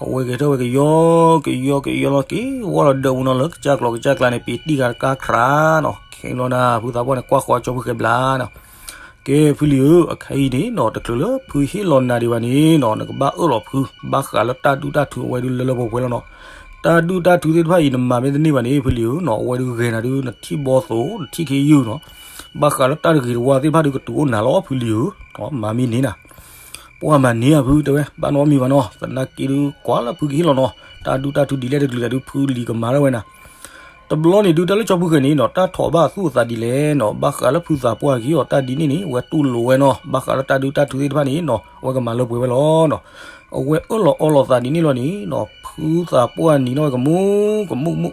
အဝဲကဲထီၣ်ဝဲကယီကယီကယီလီၤ က့ၤဝဲလီၤဒၢးပူၤနီၤ လၢကစၢ်ကျီၤကစၢ်ကျါန့ၣ် ပ့ၤတံၢ်ဂၤတကါခရါနီၤ. ခဲဘျီနၤ ဖုသးပှၢ်န့ၣ် ကွၢ်ဃီကၠီဖုဃဲၤဘျါနီၤ. ကဲဖုလံၤဧၢ, အခဲအံၤန့ၣ်နီၤ တချုးလၢဖုဟ့ၣ်လီၤနၤဒံးဘၣ်န့ၣ်နီၤ နကဘၣ်အၢၣ်လီၤဖု ဘၣ်ဃးလၢတၢ်ဒုၣ်တၢ်ထုအဝဲဒုးလၢလၢပှဲၤပှဲၤလီၤနီၤ. တၢ်ဒုၣ်တၢ်ထုသ့ၣ်တဖၣ်အံၤ နမၤမ့ၢ်တန့ၢ်ဘၣ်န့ၣ် ဖုလံၤဧၢနီၤ အဝဲဒုးဂဲၤနၤဒုး နထံၣ်ဘီသိး နထံၣ်ခ့ယုၢ်နီၤ. ဘၣ်ဃးလၢတၢ်တဂ့ၤတဝါသ့ၣ်တဖၣ်ဒုးကတုၤအိၣ်နၤလီၤ ဖုလံၤဧၢ, မၤမ့ၢ်န့ၣ်နၤ ပှၤမၤန့ၢ်ဧါဖု တဲဝဲ ဘၣ်နီတမံၤဘၣ်နီၤ သနာ်က့ဒုး ကွၢ်လၢဖုကဟ့ၣ်လီၤနီၤ တၢ်ဒုၣ်တၢ်ထုဒ်လဲၣ်တကလုာ်ဒီးဒုး ဖုလံၤကမၤထီၣ်ဝဲနၤ. တဘျီန့ၣ်ဒုး တၢ်လၢကၠီဖုဃဲၤန့ၣ်နီၤ တၢ်ထီၣ်ဘၣ်သူၣ်အသးဒ်လဲၣ်နီၤ ဘၣ်ဃးလၢဖုသးပှၢ်က့ၤအီၤတၢ်ဒ်န့ၣ်န့ၣ် အဝဲတူၢ်လိာ်ဝဲနီၤ ဘၣ်ဃးလၢတၢ်ဒုၣ်တၢ်ထုသ့ၣ်တဖၣ်န့ၣ်နီၤ အဝဲကမၤလၢပှဲၤဝဲလီၤနီၤ. အဝဲအၢၣ်လီၤအီလီၤသးဒ်န့ၣ်လီၤန့ၣ်နီၤ ဖုသးပှၢ်နံၤထီၣ်ဝဲကမူကမူကမူ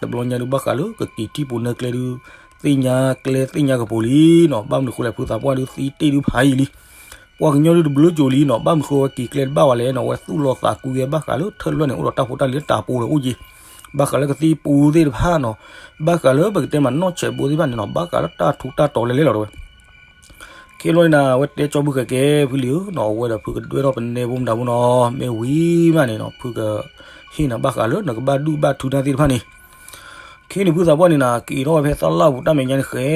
တဘျီညါဒုး ဘၣ်ဃးလၢကက့ၤထံၣ်ပူၤနၢကျဲဒုး သ့ၣ်ညါကျဲသ့ၣ်ညါကပူၤလံနီၤ. ဘၣ်မနုၤဃိလဲၣ် ဖုသးပှၢ်ဒုးသံတ့ၢ်ဒုးဖးယံာ်လံ ပှၤကညီဒုးတဘျုးကၠိလံနီၤ ဘၣ်မနုၤဃိဝဲက့ၤကျဲတဘၣ်ဝဲလဲၣ်နီၤ ဝဲသူၣ်လီၤသးကွံဝဲဘၣ်ဃးလၢထၢၣ်လွဲၢ်န့ၣ် အိၣ်ဒီးတၢ်ဖိတၢ်လံၤလၢတၢ်ပူၤဒီးအိၣ်က့ၤ ဘၣ်ဃးလၢကသံၣ်ပူၤသ့ၣ်တဖၣ်နီၤ ဘၣ်ဃးလၢပကတဲမးနီၢ်ဆဲးဘိသ့ၣ်တဖၣ်န့ၣ်နီၤ ဘၣ်ဃးလၢတၢ်ထူးတၢ်တီၤလဲၣ်လဲၣ်လီၤတဲဝဲ ခဲလီၤန့ၣ်နၤ အဝဲတဲကၠီဖုဃဲၤကဲဖုလံၤဧၢနီၤ အဝဲဒီးဖုကဒွဲထီၣ်ပနဲဘိမတၤဘိနီၤ မ့ၢ်ဝံၤမးန့ၣ်နီၤ ဖုကဟ့ၣ်နၤဘၣ်ဃးလၢနကဘၣ်ဒုၣ်ဘၣ်ထူတၢ်သ့ၣ်တဖၣ်န့ၣ် ခဲန့ၣ်ဖုသးပှၢ်န့ၣ်နၤ က့ၤထီၣ်ဝဲဖဲသီလၢ်ပူၤတၢ်မဲာ်ညါန့ၣ်ဃဲ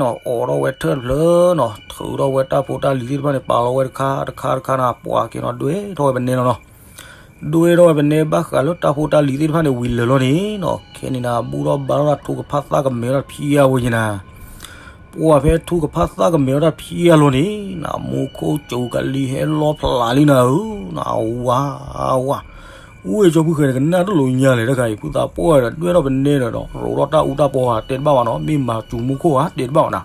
နီၤ အိးထီၣ်ဝဲထၢၣ်တဖျၢၣ်နီၤ ထုးထီၣ်ဝဲတၢ်ဖိတၢ်လံၤသ့ၣ်တဖၣ်န့ၣ် ပာ်လီၤဝဲတခါတခါတခါနၤ ပှၤက့ၤနီၤ ဒွဲထီၣ်ဝဲပနဲလီၤနီၤ ဒွဲထီၣ်ဝဲပနဲဘၣ်ဃးလၢတၢ်ဖိတၢ်လံၤသ့ၣ်တဖၣ်န့ၣ် ဝံၤလၢာ်လီၤန့ၣ်နီၤ ခဲန့ၣ်နၤ ဘူၣ်ထီၣ်ဘါထီၣ်တၢ်ထူကဖၣ်သၣ်ကမဲာ်ထီၣ်ဖံးအါဝဲယနၤ ပှၤဖဲထူကဖၣ်သၣ်ကမဲာ်ထီၣ်တၢ်ဖံးအါလီၤန့ၣ် နမူခိၣ်စူၤကလံၤဟဲလီဖျးလံနၤဧၢ, နဝါဝါ, ဝ့ၢ်ကၠီဖုဃဲၤန့ၣ် ကနၣ်တလိာ်ညါလဲၣ်တခါအံၤ ဖုသးပှၢ်ဒီး ဒွဲထီၣ်ပနဲဒီး ရိးထီၣ်တၢ်အူတၢ်ပီဧါ တဲတဘၣ်ဘၣ်နီၤ, မ့ၢ်မၤစူၤမူခိၣ်ဧါ တဲတဘၣ်ဘၣ်နၤ,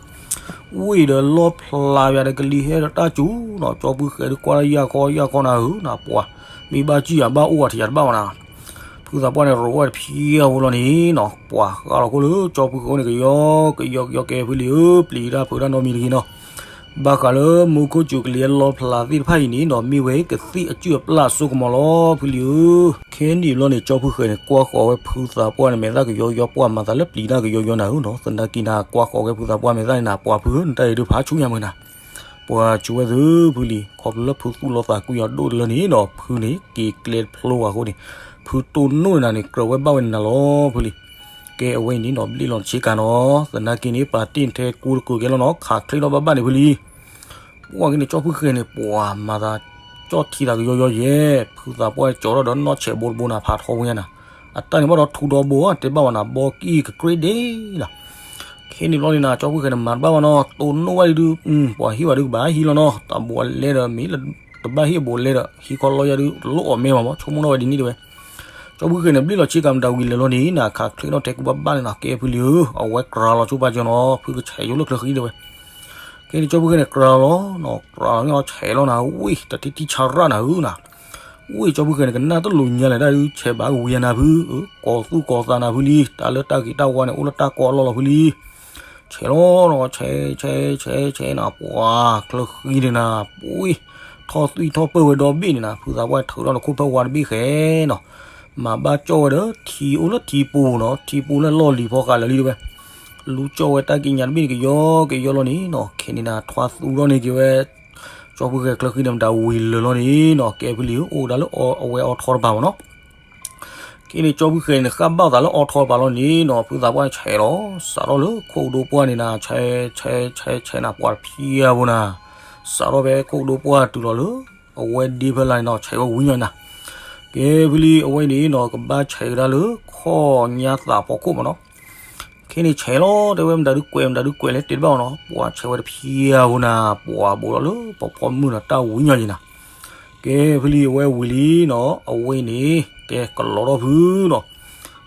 ဝ့ၢ်ဒီးလီဖျးယၤဒီးကလံၤဟဲဒီးတၢ်စူၤနီၤ, ကၠီဖုဃဲၤဒီးကွၢ်လၢယၢ်ခီယၢ်ခီနၤဧၢ, နပှၤ မ့ၢ်ဘၣ်စံၣ်ယၤဘၣ်အိၣ်အထံယၤတဘၣ်ဘၣ်နၤ ဖုသးပှၢ်န့ၣ် ရိးဝဲတဖံးအဝဲလီၤန့ၣ်နီၤ, ပှၤဃးလီၤခိၣ်လၢကၠီဖုဃဲၤန့ၣ် ကယီကယီကယီကဲဖုလံဧၢ, ပျံၤတၢ်ဖုးတၢ်နီတမံၤတဂ့ၤနီၤ, ဘၣ်ဃးလၢမူခိၣ်စူၤကလံၤဟဲလီဖျးသ့ၣ်တဖၣ်အံၤန့ၣ်နီၤ, မ့ၢ်ဝဲကသံၣ်အစုၣ်အပျၢ်အစိကမီၤလီၤ ဖုလံဧၢ, ခဲနံၣ်ဘျီန့ၣ် ကၠီဖုဃဲၤန့ၣ် ကွၢ်ဃီၤဝဲဖုသးပှၢ်န့ၣ် မဲာ်သၣ်ကယီယီ ပှၤမၤသးလၢပျံၤတၢ်ကယီယီနၤဧၢနီၤ, သနာ်က့နၤ ကွၢ်ဃီၤဝဲဖုသးပှၢ်မဲာ်သၣ်န့ၣ်နၤ ပှၤဖုဧၢ နတၢ်အံၤဒုးဖးဆူညါမုၢ်နၤ ပှၤစူၤဝဲသုဖုလံၤ ခီဖျိလၢဖုသူၣ်လီသးကွံအီၤဒိၣ်တလၢန့ၣ်နီၤ, ဖုန့ၣ် က့ၤကျဲတဖျိဘၣ်အဃိန့ၣ်, ဖုတိၢ်နီၣ်နၤန့ၣ် ကြၢးဝဲဘၣ်ဝဲန့ၣ်နၤလီၤဖုလံၤ, ကဲအဝဲအံၤန့ၣ်နီၤ ဘျ့ၣ်လီၤဆ့ကၤနီၤ, သနာ်က့န့ၣ် ပာ်တ့ၢ်ထဲကူတကုာ်ကဲလီၤနီၤ, ခးချ့ထီၣ်ဘၣ်ဘၣ်န့ၣ်ဖုလံၤ ပှၤက့ၤန့ၣ် ကၠီဖုဃဲၤန့ၣ် ပှၤမၤသး ကၠီထံသးကယီယီယဲၢ်, ဖုသးပှၢ်ကၠီထီၣ်ဒီးနီၢ်ဆဲးဘိတဘိနၤ ဖးထီဝဲညါနၤ, အတၢ်န့ၣ်ဘၣ်ဒီးထူဒီဘိ တဲဘၣ်ဝဲနၤ ဘီကံၢ်ကကြ့ဒ့နီၤ, ခဲန့ၣ်ဘျီန့ၣ်နၤ ကၠီဖုဃဲၤန့ၣ် မၤတဘၣ်ဝဲနီၤ, တိၢ်နီၣ်ဝဲဒုး ပှၤဟံၣ်ဝဲဒုးကဘၣ်ဟံၣ်လီၤနီၤ, တၢ်ဘိးလဲဒီးမ့ၢ်လၢ တဘၣ်ဟံၣ်အဘိးလဲဒီး ဟံၣ်ခီလီယၤဒုး တလိၣ်အီၣ်မ့ၢ်ဘၣ်မး ဆိကမိၣ်ထီၣ်ဝဲဒ်န့ၣ်တဲဝဲ ကၠီဖုဃဲၤန့ၣ် ဘျ့ၣ်လီၤဆ့ကၤမတၤဝံၤလၢာ်လီၤန့ၣ်နၤ, ခးချ့ထီၣ်ထဲကူဘၣ်ဘၣ်န့ၣ်နၤ, ကဲဖုလံၤဧၢ, အဝဲကြၤလီၤဆိပာ်စၢၤနီၤ, ဖုကဆဲးယိလၢချၢဃံတဲဝဲ ခဲန့ၣ်ကၠီဖုဃဲၤန့ၣ် ကြၤလီၤနီၤ, ကြၤလီၤန့ၣ်အီၤဆဲးလီၤနၤ, ဝ့ၢ် တထံၣ်ထံၣ်ဆၣ်ရၣ်နၤဧၢနၤ, ဝ့ၢ်ကၠီဖုဃဲၤန့ၣ် ကနၣ်တလိာ်ညါလဲၣ် တၢ်ဒုးဆဲးဘၣ်ကဝံၤယၤနၤဖု, ကိးသူၣ်ကိးသးနၤဖုလံ, တၢ်လၢတၢ်ဂ့ၤတၢ်ဝါန့ၣ် အိၣ်လၢတၢ်ကိးအလီၢ်လီၤဖုလံ, ဆဲးလီၤနီၤ, ဆဲး ဆဲး ဆဲး ဆဲးနၤ, ပှၤချၢဃံန့ၣ်နၤ, ဝ့ၢ် ထီၣ်သွံၣ်ထီၣ်ပၢၢ်ဝဲဒီဘ့ၣ်န့ၣ်နၤ, ဖုသးပှၢ်ထုးထီၣ်နခိၣ်ဖၢဝါတဘ့ၣ်ဃဲနီၤ, မၤဘၣ်ကၠီၣ်ဝဲဒီး ထံအိၣ်လၢထံပူၤနီၤ, ထံပူၤလၢလီၢ်လံၤဖီဃာ်လၢာ်လံတဲဝဲ, လူၤကၠီၣ်ဝဲတၢ်ကံးညာ်တဘ့ၣ်န့ၣ် ကယီကယီလီၤန့ၣ်နီၤ, ခဲန့ၣ်နၤ ထွါသူထီၣ်န့ၢ်က့ၤဝဲ ကၠီဖုဃဲၤချၢဃံန့ၣ် မတၤဝံၤလၢာ်လီၤန့ၣ်နီၤ, ကဲဖုလံၤဧၢ, အိၣ်ဒၣ်လၢအဝဲအီထီတပၤမးနီၤ, ခဲန့ၣ်ကၠီဖုဃဲၤန့ၣ် ဃၣ်ဘၣ်သးလၢအီထီတပၤလီၤန့ၣ်နီၤ, ဖုသးပှၢ်ဆဲးလီၤ, စးထီၣ်လၢခိၣ်ဒိပှၢ်န့ၣ်နၤ, ဆဲး ဆဲး ဆဲး ဆဲးနၤ, ပှၤတဖံးအါဖိနၤ, စးထီၣ်ဖဲခိၣ်ဒိပှၢ်တုၤလီၤလၢ အဝဲဒ့ဖဲလၢ်န့ၣ်နီၤ, ဆဲးဝဲဝံၤညီနၤ, ကဲဖုလံၤ အဝဲန့ၣ်နီၤ ကဘၣ်ဆဲးကဒါလၢ ခီၣ်ညါသးဖီခိၣ်မးနီၤ ခဲန့ၣ်ဆဲးလီၤ တဲဝဲ မတၤဒုးကွဲး မတၤဒုးကွဲးလဲၣ် တဲတဘၣ်အီၤနီၤ, ပှၤဆဲးဝဲတဖံးအါဖိနၤ, ပှၤဘိးထီၣ်လၢပဖီမုၢ်နၤ တၢ်ဝံၤညီယံၤနၤ, ကဲဖုလံၤ အဝဲဝံၤလံနီၤ, အဝဲန့ၣ် ကဲကလီထီၣ်ဖုနီၤ,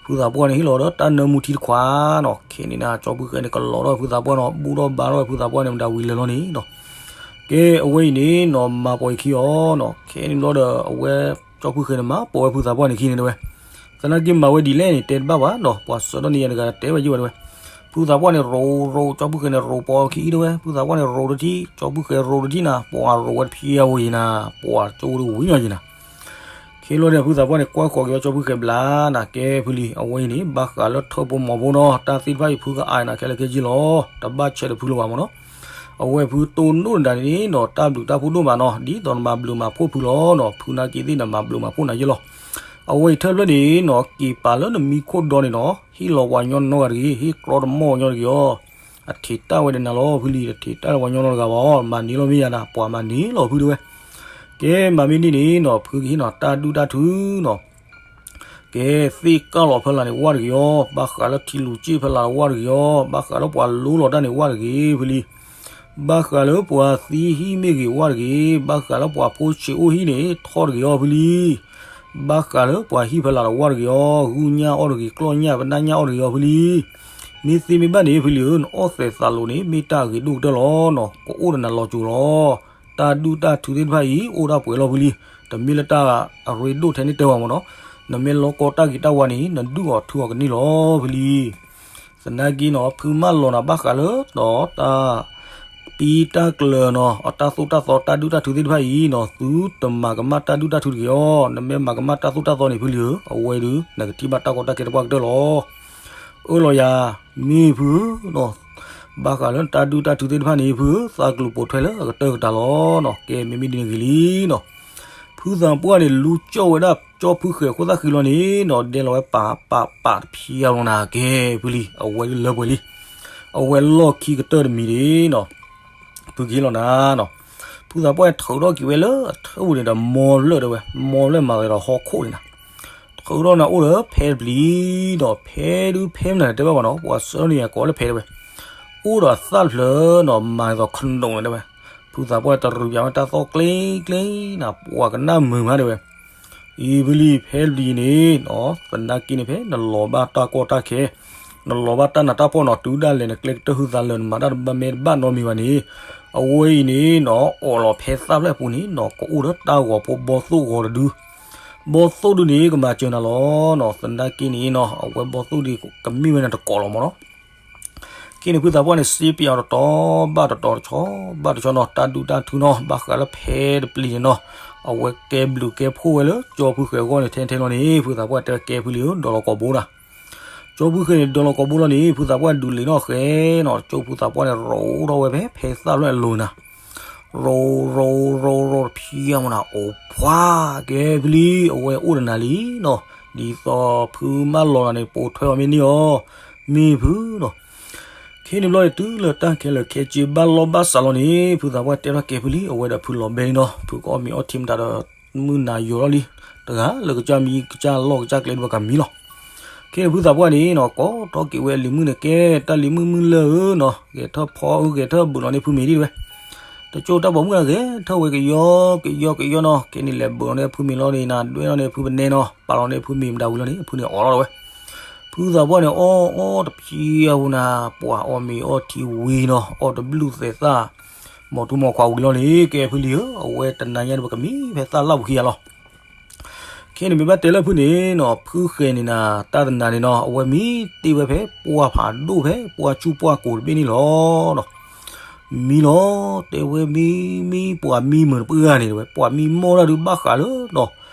ဖုသးပှၢ်န့ၣ် ဟ့ၣ်လီၤဒီးတၢ်နၢမူထံတခွးနီၤ, ခဲန့ၣ်နၤ ကၠီဖုဃဲၤန့ၣ် ကလီထီၣ်ဖုသးပှၢ်နီၤ, ဘူၣ်ထီၣ်ဘါထီၣ်ဖုသးပှၢ်န့ၣ် မတၤဝံၤလၢာ်လီၤန့ၣ်နီၤ, ကဲအဝဲအံၤန့ၣ်နီၤ မၤပိာ်ယခံအီၤနီၤ, ခဲန့ၣ်ဘျီဒီး အဝဲ ကၠီဖုဃဲၤန့ၣ် မၤပိာ်ဝဲဖုသးပှၢ်န့ၣ်ခံန့ၣ်တဲဝဲ, သနာ်က့မၤဝဲဒ်လဲၣ်န့ၣ် တဲတဘၣ်ဘၣ်နီၤ, ပှၤစၢၤထီၣ်န့ၢ်ယၤတဂၤ တဲဝဲယံၤဘၣ်တဲဝဲ, ဖုသးပှၢ်န့ၣ်ရိၤရိၤ ကၠီဖုဃဲၤန့ၣ်ရိၤပှၤခံအံၤတဲဝဲ, ဖုသးပှၢ်န့ၣ်ရိၤတထံၣ် ကၠီဖုဃဲၤရိၤတထံၣ်နၤ, ပှၤရိၤဝဲတဖျဲဝဲအံၤနၤ, ပှၤကၠိဒၣ်ဝံၤညီယံၤနၤ. ခဲလီၤန့ၣ် ဖုသးပှၢ်န့ၣ်ကွၢ်ဃီၤက့ၤအီၤကၠီဖုဃဲၤဘျါနၤ, ကဲဖုလံ, အဝဲအံၤန့ၣ် ဘၣ်ဃးလၢထၢၣ်ဖိမီၤဖိနီၤ, တၢ်သ့ၣ်တဖၣ်အံၤဖုကအါနၤခဲလၢာ်ခဲဆ့လီၤ, တဘၣ်ဆဲးဒီးဖုလၢၤဘၣ်မ့ၢ်နီၤ. အဝဲဖုတိၢ်နီၣ်တဒၣ်န့ၣ်နီၤ, တၢ်ဘျုးတၢ်ဖှိၣ်ဒိၣ်မးနီၤ, ဒ်သိးနမၤဘျုးမၤဖှိၣ်ဖုလီၤနီၤ, ဖုနာ်က့သ့ၣ်နမၤဘျုးမၤဖှိၣ်နၤယဲလီၤ. အဝဲအံၤထၢၣ်ဖျၢၣ်န့ၣ်နီၤ, က့ၤပာ်လၢနမံခိၣ်ဒီန့ၣ်နီၤ, ဟ့ၣ်လီၤပှၤညီနီတဂၤတဂ့ၤ, ဟ့ၣ်ကြီတမီၢ်ညီတဂ့ၤအီၤ. အထံးတၢ်ဝဲဒီးနၤလီၤဖုလံ, တထံးတၢ်လၢပှၤညီနီတဂၤဘၣ်အီၤ, မၤန့ၢ်လီၤမ့ၢ်ယၤနၤ, ပှၤမၤန့ၢ်လီၤဖုတဲဝဲ. ကဲမၤမ့ၢ်န့ၣ်န့ၣ်နီၤ, ဖုကဟ့ၣ်နီၤတၢ်ဒုၣ်တၢ်ထုနီၤ. ကဲသ့ၣ်ကၢ်လီၤဖဲလးန့ၣ်ဝၢ်တဂ့ၤအီၤ, ဘၣ်ဃးလၢထံလူၤစ့ၣ်ဖဲလးဝၢ်တဂ့ၤအီၤ, ဘၣ်ဃးလၢပှၤလိလီၤတၢ်န့ၣ်ဝၢ်တဂ့ၤဖုလံ. ဘၣ်ဃးလၢပှၤသံဟံၣ်မ့ၢ်ဂ့ၤဝၢ်တဂ့ၤ, ဘၣ်ဃးလၢပှၤဖိဆံးအိၣ်ဟံၣ်န့ၣ်ထီၣ်တဂ့ၤအီၤဖုလံ. ဘၣ်ဃးလၢပှၤဟံၣ်ဖဲလးဒီးဝၢ်တဂ့ၤအီၤ, ဂုၢ်ညၣ်အီၣ်တဂ့ၤ, ကျီၢ်ညၣ်ပနၢ်ညၣ်အီၣ်တဂ့ၤအီၤဖုလံ. မ့ၢ်သ့မ့ၢ်ဘၣ်န့ၣ်ဖုလံဧၢ, နအီၣ်သဲးသးလိာ်န့ၣ် မ့ၢ်တၢ်အဂ့ၤဒိၣ်ကတၢၢ်လီၤနီၤ, ကအိၣ်ဒီးနၤလီၤစိၤလီၤ. တၢ်ဒုၣ်တၢ်ထုသ့ၣ်တဖၣ်အံၤ အိၣ်ဒၣ်ပှဲၤလီၤဖုလံ, တမ့ၢ်လၢတၢ်အရ့ဒိၣ်ထဲန့ၣ်တဲဝဲမ့ၢ်နီၤ, နမ့ၢ်လီကီတၢ်ဂ့ၤတၢ်ဝါန့ၣ် နဒုၣ်အီၤထုအီၤကန့ၢ်လီၤဖုလံ. သနာ်က့နီၤ ဖုမၢလီၤနၤဘၣ်ဃးလၢဒီးတၢ် ပံတၢ်ကျၢၤနီၤ, အတၢ်သိၣ်တၢ်သီတၢ်ဒုၣ်တၢ်ထုသ့ၣ်တဖၣ်အံၤနီၤ, သုတမၤကမၣ်တၢ်ဒုၣ်တၢ်ထုတဂ့ၤအီၤ, နမ့ၢ်မၤကမၣ်တၢ်သိၣ်တၢ်သီန့ၣ်ဖုလံဧၢ, အဝဲဒုး နကထံၣ်ဘၣ်တၢ်ကီတၢ်ခဲတပှၢ်ကတၢၢ်လီၤ. အၢၣ်လီၤယၤ, မ့ၢ်ဖုနီၤ, ဘၣ်ဃးလၢတၢ်ဒုၣ်တၢ်ထုသ့ၣ်တဖၣ်န့ၣ်ဖုဧၢ, သးကလူၤပိာ်ထွဲလၢအကတၢၢ်ကတၢၢ်လီၤနီၤ, ကဲမ့မ့ၢ်ဒ်န့ၣ်ဂ့ၤလံနီၤ. ဖုသးပှၢ်န့ၣ် လူၤကၠီၣ်ဝဲဒၣ်ကၠီဖုဃဲၤဃိသၣ်ဃံလီၤန့ၣ်နီၤ, ဒဲလီၤဝဲပာ်ပာ်ပာ်တဖျါလီၤနၤ, ကဲဖုလံ, အဝဲဒုးလၢပှဲၤလံ. အဝဲလီၢ်ခံကတၢၢ်တမံၤန့ၣ်နီၤ, ဖုကဟ့ၣ်လီၤနၤနီၤ. ဖုသးပှၢ်ထုးထီၣ်က့ၤဝဲလၢအထၢၣ်ပူၤန့ၣ်ဒီး မီလၢၢ်တဲဝဲ, မီလၢၢ်မၤဝဲဒီးဟီၣ်ခိၣ်န့ၣ်နၤ. ထုးထီၣ်နၤအိၣ်ဒီးဖဲတပျံၤဒီး ဖဲဒုးဖဲမနုၤတဲဘၣ်ဘၣ်နီၤ, ပှၤဆှၢန့ၢ်ယၤကိးလၢဖဲတဲဝဲ. အိၣ်ဒီးသၣ်တဖျၢၣ်နီၤ, မၤသိးခနူာ်န့ၣ်တဲဝဲ. ဖုသးပှၢ်တရူးပၠးဝဲတၢ်သီၣ်ကျ့ကျ့နၤ, ပှၤကနၣ်မုာ်မးတဲဝဲ. အံၤဖုလံ ဖဲတပျံၤန့ၣ်နီၤ, သနာ်က့န့ၣ် ဖဲနလီၤဘၣ်တၢ်ကီတၢ်ခဲ, နလီၤဘၣ်တၢ်နးတၢ်ဖှီၣ်နီၤ, တုၤဒၣ်လဲာ်နကျဲကတၢၢ်ဟုသးလၢာ် နမၤတၢ်တဘၣ်မဲာ်တဘၣ်နီတမံၤဘၣ်န့ၣ်, အဝဲအံၤန့ၣ်နီၤ အိးလီၤဖဲသၣ်ဖျၢၣ်အပူၤန့ၣ်နီၤ, ကအိၣ်ဒီးတၢ်ဂီၤဖိဘီသိၣ်ဂီၤတဒု. ဘီသိၣ်ဒုန့ၣ် ကမၤစၢၤနၤလီၤနီၤ. သနာ်က့န့ၣ်နီၤ အဝဲဘီသိၣ်ဒုကမ့ၢ်ဝဲနၤတကိးလီၤမ့ၢ်နီၤ. ကဲန့ၣ် ဖုသးပှၢ်န့ၣ် စ့ပၠးအီၤတတီၤဘၣ်တတီၤ တဆီဘၣ်တဆီနီၤ, တၢ်ဒုၣ်တၢ်ထုနီၤ, ဘၣ်ဃးလၢဖဲတပျံၤန့ၣ်နီၤ, အဝဲကဲဘျုးကဲဖှိၣ်ဝဲလၢကၠီဖုဃဲၤအဂီၢ်န့ၣ် ထဲထဲလီၤန့ၣ် ဖုသးပှၢ်တဲဝဲကဲဖုလံဧၢ, ဒီးလီၤကိာ်ဘိနၤ. ကၠီဖုဃဲၤန့ၣ် ဒီးလီၤကိာ်ဘိလီၤန့ၣ် ဖုသးပှၢ်ဒုးလံာ်နီၣ်ဃဲနီၤ, ကၠီဖုသးပှၢ်န့ၣ် ရိၤထီၣ်ဝဲဖဲ ဖဲသၣ်ဖျၢၣ်အလိၤနၤ. ရိၤ ရိၤ ရိၤ ရိၤတဖျါမနၤ, အိၣ်ဖှါ, ကဲဖုလံ အဝဲအိၣ်ဒီးနၤလံနီၤ, ဒ်သိးဖုမၢလီၤနၤန့ၣ် ပိာ်ထွဲအီၤမ့ၢ်န့ၢ်အီၤ, မ့ၢ်ဖုနီၤ. ခဲန့ၣ်ဘျီန့ၣ် တုၤလၢတၢ်ခဲလၢာ်ခဲဆ့ဘၣ်လီၢ်ဘၣ်စးလီၤန့ၣ် ဖုသးပှၢ်တဲထီၣ်ကဲဖုလံ, အဝဲဒီးဖုလီၤဘဲလံနီၤ, ဖုကအီၣ်မ့ၤအီထံမတၤဒီး မုၢ်နၤယိာ်ထီၣ်လံ, တဂၤလၢကစၢ်မံကစၢ်လီၢ်ကစၢ်ကျဲဒၣ်ဝဲကမံလီၤ. ခဲန့ၣ်ဖုသးပှၢ်န့ၣ်နီၤ ကိးထီၣ်က့ၤဝဲလံၤမုၣ်န့ၣ် ကဲတၢ်လံၤမုၣ်မုၢ်လၢၢ်ဧၢနီၤ, ဂဲၤထၢၣ်ဖီအၢ ဂဲၤထၢၣ်ဘုးလီၤန့ၢ်ဖုမ့ၤဒံးဝဲ. တကၠိတၢ်ပိာ်မုၣ်ဂဲၤထၢၣ်ဝဲကယီကယီကယီနီၤ, ခဲန့ၣ်လဲၤဘုးလီၤန့ၢ်ဖုမ့ၤလီၤန့ၣ်နၤ, ဒွဲၣ်လီၤန့ၢ်ဖုပနဲနီၤ, ပာ်လီၤန့ၢ်ဖုမ့ၤမတၤဝံၤလီၤန့ၣ် ဖုန့ၣ်အီၣ်လီၤဝဲ. ဖုသးပှၢ်န့ၣ်အီၣ်အီၣ်တဖျါဝဲနၤ, ပှၤအီၣ်မ့ၤအီထံဝံၤနီၤ, အီၣ်တဘျုးသဲးသၣ်, မိၢ်ထူမိၢ်ခွါဝံၤလီၤန့ၣ် ကဲဖုလံဧၢ, အဝဲတနၤညါန့ၣ် ပကမံဖဲသၣ်လၢ်ပူၤခံဂၤလီၤ. ခဲန့ၣ်မ့ၢ်ဘၣ်တဲလၢဖုန့ၣ်နီၤ, ဖုဃဲၤန့ၣ်နၤ တၢ်တနၤန့ၣ်နီၤ အဝဲမံတ့ၢ်ဝဲဖဲပှၢ်ဖးဒိၣ်ဖဲပှၢ်ဆူၣ်ပှၢ်ကိၤတဘ့ၣ်န့ၣ်လီၤ. မံလီၤ, တဲဝဲမံမံပှၤမံမုာ်တပှၢ်ဂၤန့ၣ်တဲဝဲ, ပှၤမံမီၢ်တၢ်ဒုးဘၣ်ဃးလၢနီၤ,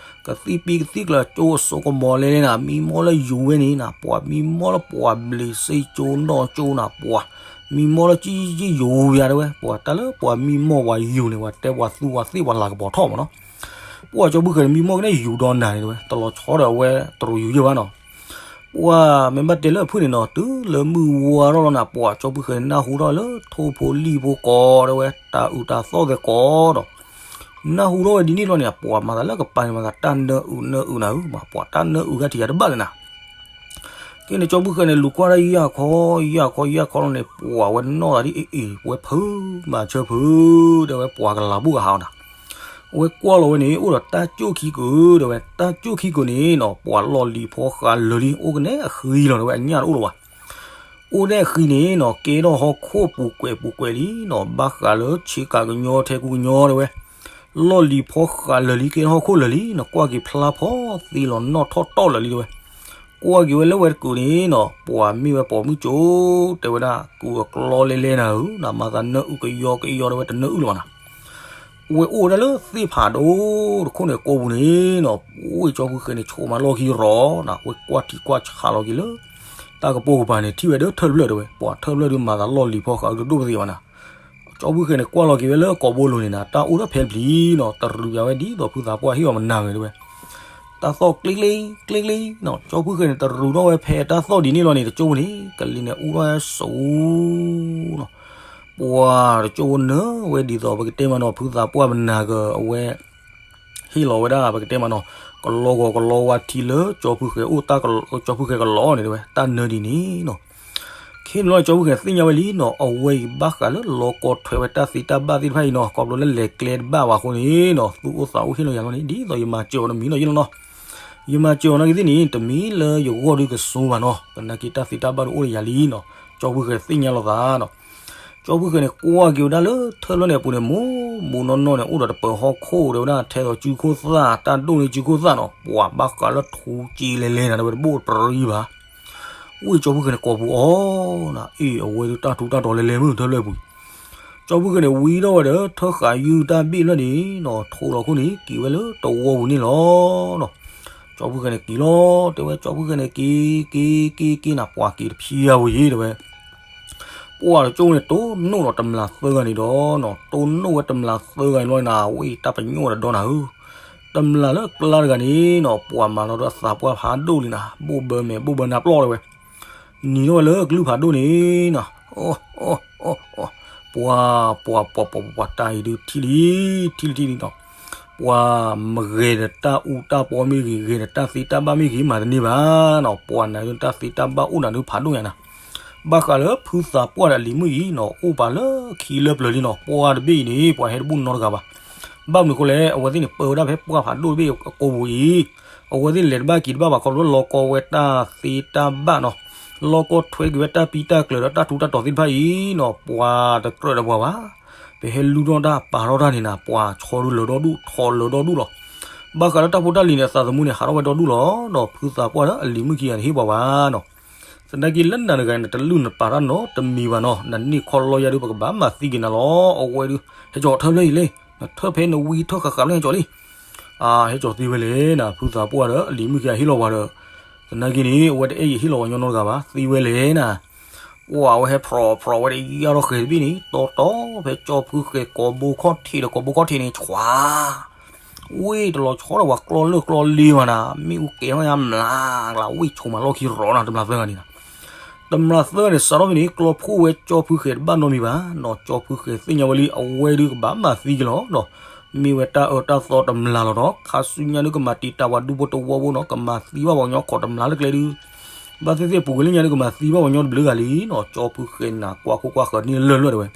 ကသံၣ်ပံကသံၣ်ကျၢၤကၠိအစိကမီၤလဲၣ်လဲၣ်နၤ, မံမီၢ်လၢယူၤဝဲန့ၣ်နၤ, ပှၤမံမီၢ်လၢပှၤဘျံးစ့ကၠိနီၢ်ကၠိနၤ, ပှၤမံမီၢ်လၢကံကံယူၤယၤတဲဝဲ, ပှၤတၢ်လၢပှၤမံမီၢ်ပှၤယူၤန့ၣ် ပှၤတဲပှၤသူပှၤသ့ၣ်ပှၤလၤကပီၤထီၣ်မ့ၢ်နီၤ. ပှၢ်ကၠီဖုဃဲၤန့ၣ် မံမီၢ်ကနဲၣ်ယူၤဒီးနၤန့ၣ်တဲဝဲ, တလီၤဆီဒီးအဝဲတရူးယူၤယဲၢ်ဘၣ်နီၤ. ပှၢ်မ့ၢ်ဘၣ်တဲလၢအဖုၣ်န့ၣ်နီၤ, တုၤလၢမုၢ်ဝါထီၣ်လီၤနၤ, ပှၢ်ကၠီဖုဃဲၤန့ၣ် နၢ်ဟူထီၣ်လၢထိၣ်ဖိလံၣ်ဖိကိးတဲဝဲ, တၢ်အုးတၢ်သီၣ်သဲးကိးဒီး နၢ်ဟူထီၣ်ဝဲဒ်န့ၣ်လီၤန့ၣ်, ပှၤမၤသးလၢကပၤန့ၣ် မၤသးတၢ်နၢအုးနၢအုးနၤဧၢ, ပှၤတၢ်နၢအုးဂၤထံၣ်ယၤတဘၣ်လၢနၤ. ကဲန့ၣ် ကၠီဖုဃဲၤန့ၣ် လူၤကွၢ်တၢ်ယၢ်ခီ, ယၢ်ခီ ယၢ်ခီလီၤန့ၣ်, ပှၤဝဲနီၣ်သးဒ်အံၤအံၤ, ဝဲဖုးမၤဆၢဖုး, တဲဝဲပှၤကလၤဘူၣ်ကဟးအီၤနၤ. အဝဲကွၢ်လီၤဝဲန့ၣ် အိၣ်ဒီးတၢ်ကၠိၣ်ခံကုာ်တဲဝဲ, တၢ်ကၠိၣ်ခံကုာ်န့ၣ်နီၤ ပှၤလီၢ်လံၤဖီဃးလၢာ်လံ, အိၣ်ကနဲအဃံလီၤတဲဝဲ, အညၣ်တအိၣ်လၢၤဘၣ်. အိၣ်ဒဲအဃံန့ၣ်နီၤ ကဲထီၣ်ဟီၣ်ခိၣ်ပူၤကွဲးပူၤကွဲးလံနီၤ, ဘၣ်ဃးလၢဆ့ကၤကညီထဲကူကညီတဲဝဲ. လီၢ်လံၤဖီဃးလၢာ်လံ ကဲထီၣ်ဟီၣ်ခိၣ်လၢာ်လံနီၤ, ကွၢ်က့ၤဖျါဖီသ့လီၤနီၣ်ထီၣ်တီၢ်လၢာ်လံတဲဝဲ. ကွၢ်က့ၤဝဲလၢဝဲတကုာ်န့ၣ်နီၤ ပှၤမ့ၢ်ဝဲပိာ်မုၣ်ကၠိ တဲဝဲဒၣ် ကုာ်အကျီလဲလဲနၤဧၢ, နမၤသးနၢအုၣ်ကယီကယီဒီးဝဲတနၢအုၣ်လၢၤဘၣ်နၤ. ဝဲအိၣ်ဝဲဒၣ်လၢသ့ၣ်ဖးဒိၣ်တခိၣ်န့ၣ်ကိာ်ပူၤန့ၣ်နီၤ, ဝဲကၠီဖုဃဲန့ၣ် ဆိးမၤလီၢ်ခံရီၤနၤ, ဝဲကွၢ်ထံကွၢ်ဆးလီၤက့ၤလၢ တၢ်ကပိာ်ကပၤန့ၣ် ထံၣ်ဝဲဒီးထၢၣ်ဖျၢၣ်တဲဝဲ, ပှၤထၢၣ်ဖျၢၣ်ဒုးမၤသးလီၢ်လံၤဖီဃးအုးတဒိၣ်ပသ့ၣ်ဘၣ်နၤ. ကၠီဖုဃဲန့ၣ် ကွၢ်လီၤက့ၤဝဲလၢကိာ်ဘိလိၤန့ၣ်နၤ, တၢ်အိၣ်ဒီးဖဲပျံၤနီၤ, တရူးပၠးဝဲဒ်သိးဖုသးပှၢ်ဟ့ၣ်အီၤမနၤဂ့ၤတဲဝဲ. တၢ်သီၣ်ကျ့ကျ့ ကျ့ကျ့နီၤ, ကၠီဖုဃဲန့ၣ် တရူးထီၣ်ဝဲဖဲတၢ်သီၣ်ဒ်န့ၣ်လီၤန့ၣ် တကၠိဖိန့ၣ် ကလံၤန့ၣ်အူထီၣ်ဝဲစူနီၤ. ပှၤတကၠိဖိနၢဝဲဒ်သိး ပကတဲမးနီၤ ဖုသးပှၢ်မနၤဂ့ၤအဝဲ ဟ့ၣ်လီၤဝဲဒၣ် ပကတဲမးနီၤ ကလီဂီၤကလီဝါထံလၢ ကၠီဖုဃဲအိၣ်တၢ် ကၠီဖုဃဲကလီန့ၣ်တဲဝဲ တၢ်နၢဒ်န့ၣ်နီၤ. ခဲန့ၣ်လီၤ ကၠီဖုဃဲသ့ၣ်ညါဝဲလံနီၤ, အဝဲအံၤဘၣ်ဃးလၢလီၤကီထွဲဝဲတၢ်သ့တၢ်ဘၣ်သ့ၣ်တဖၣ်အံၤနီၤ, ခီဖျိလၢလဲၤကျဲတဘၣ်ဘၣ်အဃိန့ၣ်နီၤ သူၣ်အိၣ်သးအိၣ်ဟ့ၣ်လီၤယၤလီၤန့ၣ် ဒ်သိးယမၤစၢၤအီၤနမံၤနီၤယလီၤနီၤ. ယမၤစၢၤအီၤနာ်က့သ့ၣ်န့ၣ် တမ့ၢ်လၢယဂီၢ်ဒုးကစိဘၣ်နီၤ, သနာ်က့တၢ်သ့တၢ်ဘၣ်ဒုးအိၣ်လၢယၤလံနီၤ, ကၠီဖုဃဲသ့ၣ်ညါလိာ်သးနီၤ. ကၠီဖုဃဲန့ၣ် ကွၢ်က့ၤဝဲဒၣ်လၢထၢၣ်ဖျၢၣ်န့ၣ်အပူၤန့ၣ် မူမူနီၢ်နီၢ်န့ၣ် အိၣ်ဒီးတပၢၤဟီၣ်ခိၣ်တဲဝဲဒၣ် ထဲသိးစုခိၣ်သၣ် တၢ်ဒိၣ်န့ၢ်စုခိၣ်သၣ်နီၤ, ပှၤဘၣ်ဃးလၢထူက့လဲလဲနၤ တဲဝဲတဘိၣ်တရံဘၣ်. ဝဲကၠီဖုဃဲန့ၣ်ကိာ်ပူၤအီၤနၤ, အ့ၣ် အဝဲဒုးတၢ်ထူတၢ်တီၤလဲလဲမုၢ်ထၢၣ်ဖျၢၣ်အပူၤအံၤ. ကၠီဖုဃဲန့ၣ် ဝံထီၣ်ဝဲဒီး ထၢၣ်ဃာ်ယုၢ်တၢ်ဘ့ၣ်ဖျၢၣ်န့ၣ်နီၤ, ထိးလီၤခိၣ်န့ၣ် က့ၤဝဲလၢတဝီပူၤန့ၣ်လီၤနီၤ. ကၠီဖုဃဲန့ၣ်က့ၤလီၤ, တဲဝဲကၠီဖုဃဲန့ၣ် က့ၤ က့ၤ က့ၤ က့ၤနၤ ပှၤက့ၤတဖျၢၣ်ဝဲယံၤ တဲဝဲ ပှၤတကၠိန့ၣ် တိၢ်နီၣ်ဒီးတမျၢ်သၢဂၤန့ၣ်ဒီးနီၤ, တိၢ်နီၣ်ဝဲတမျၢ်သၢဂၤန့ၣ်လီၤနၤ, ဝဲအံၤတၢ်ပညိၣ်ဒီးဒီနၤဧၢ. တမျၢ်လၢအကျါတဂၤန့ၣ်နီၤ, ပှၤမၤလီၤဒီးအသးပှၢ်ဖးဒိၣ်လံနၤ, ဘိၣ်ဘၢမဲာ်ဘိၣ်ဘၢနါပျီၢ်တဲဝဲ, နံၤထီၣ်ဝဲလၢကလုၢ်ဖးဒိၣ်န့ၣ်နီၤ, အိၣ် အိၣ် အိၣ် ပှၤ ပှၤ ပှၤ ပှၤ ပှၤ တၢ်အံၤဒုးထံၣ်လံ ထံၣ်လံ ထံၣ်လံနီၤ. ပှၤမဂဲၤဒီးတၢ်အူတၢ်ပီမ့ၢ်ဂ့ၤ, ဂဲၤဒီးတၢ်သ့တၢ်ဘၣ်မ့ၢ်ဂ့ၤ မၤတန့ၢ်ဘၣ်နီၤ, ပှၤနၤဒုးတၢ်သ့တၢ်ဘၣ်အိၣ်နၤဒုးဖးဒိၣ်ညါနၤ. ဘၣ်ဃးလၢဖုသးပှၢ်ဒီးအလံၤမုၣ်အံၤနီၤ, အိၣ်ပာ်လၢခံလၢပျၢၤလံနီၤ, ပှၤတဘ့ၣ်အံၤန့ၣ် ပှၤဟဲတဘူၣ်နီတဂၤဘၣ်. ဘၣ်မနုၤအဃိလဲၣ်, အဝဲသ့ၣ်န့ၣ် ပၢဝဲဒၣ်ဖဲပှၢ်ဖးဒိၣ်တဘ့ၣ်အကိာ်ပူၤအံၤ, အဝဲသ့ၣ်လဲၤတဘၣ်က့ၤတဘၣ်ဘၣ် ခီဖျိလီၤကီဝဲတၢ်သ့တၢ်ဘၣ်နီၤ, လီၤကီထွဲက့ၤဝဲတၢ်ပံတၢ်ကျၢၤဒီးတၢ်ထူးတၢ်တီၤသ့ၣ်တဖၣ်အံၤနီၤ, ပှၤတကြၢးဒီးပှၤဘၣ်. ပဟဲလူထီၣ်တၢ်ပာ်ထီၣ်တၢ်န့ၣ်နၤ, ပှၤဆီဒုးလၢာ်ဒီဒူၣ် ထီၣ်လၢာ်ဒီဒူၣ်လီၤ. ဘၣ်ဃးလၢတၢ်ဖိတၢ်လံၤန့ၣ် အသးသမူန့ၣ် ဟးထီၣ်ဝဲဒီဒူၣ်လီၤနီၤ, ဖုသးပှၢ်ဒီးအလံၤမုၣ်ခံဂၤန့ၣ် ဟ့ၣ်ပှၤဘၣ်နီၤ. သနာ်က့လၢနၤတဂၤန့ၣ် နတလုၢ်နပာ်တၢ်နီတမံၤဘၣ်နီၤ, နန့ၢ်ခီလီယါဒုး ပကဘၣ်မၤသံက့ၤနၤလီၤ. အဝဲဒုး ဟဲကၠီထၢၣ်ဖျၢၣ်အံၤလဲၣ်, နထၢၣ်ဖဲနဝံထၢၣ်ဃးဃးဖျၢၣ်ဟဲကၠီလံ. အါ ဟဲကၠီသံဝဲလဲၣ်နၤ, ဖုသးပှၢ်ဒီးအလံၤမုၣ်ခံဂၤဟ့ၣ်လီၤပှၤဒီး, သနာ်က့န့ၣ် အဝဲတအဲၣ်ယဟ့ၣ်လီၤပှၤညီနီတဂၤဘၣ်, သံဝဲလဲၣ်နၤ. ပှၤဝဲဟဲဖြီဖြီဝဲဒီးယါထီၣ်ဃဲၤတဘ့ၣ်န့ၣ် တီတီဖဲကၠီဖုဃဲၤကိာ်ဘိခီၣ်ထံးဒီးကိာ်ဘိခီၣ်ထံးန့ၣ် ဆှး ဝ့ၢ်တလီၤဆီဒီးပှၤကျီလၢာ်ကျီလ့ဘၣ်နၤ, မ့ၣ်အူကဲၤထီၣ်ယါမျးကျး ဝ့ၢ်ဆိးမၤလီၢ်ခံရီၤနၤ, တမျၢ်သၢဂၤန့ၣ်နၤ. တမျၢ်သၢဂၤန့ၣ် စးထီၣ်ဖဲန့ၣ် ကျီဖှိၣ်ဝဲကၠီဖုဃဲၤတဘၣ်နီတမံၤဘၣ်နီၤ, ကၠီဖုဃဲၤသ့ၣ်ညါဝဲလံ အဝဲဒုးကဘၣ်မၤသံက့ၤလီၤနီၤ. မ့ၢ်ဝဲတၢ်အၢတၢ်သီတမျၢ်လီၤဒီး ခါဆူညါဒုးကမၤတံာ်တာ်ပှၤဒူဖိတဝီဖိနီၤ, ကမၤသံဘၣ်ပှၤကညီခိးတမျၢ်လၢကျဲဒုး ဘၣ်သ့ၣ်သ့ၣ်ပူၤကွံာ်လၢညါဒုးကမၤသံဘၣ်ပှၤကညီတဘျုးဂၤလံနီၤ, ကၠီဖုဃဲၤနၤကွၢ်ခိၣ်ကွၢ်ဃၢၤန့ၢ်လၢလၢၢ်တဲဝဲ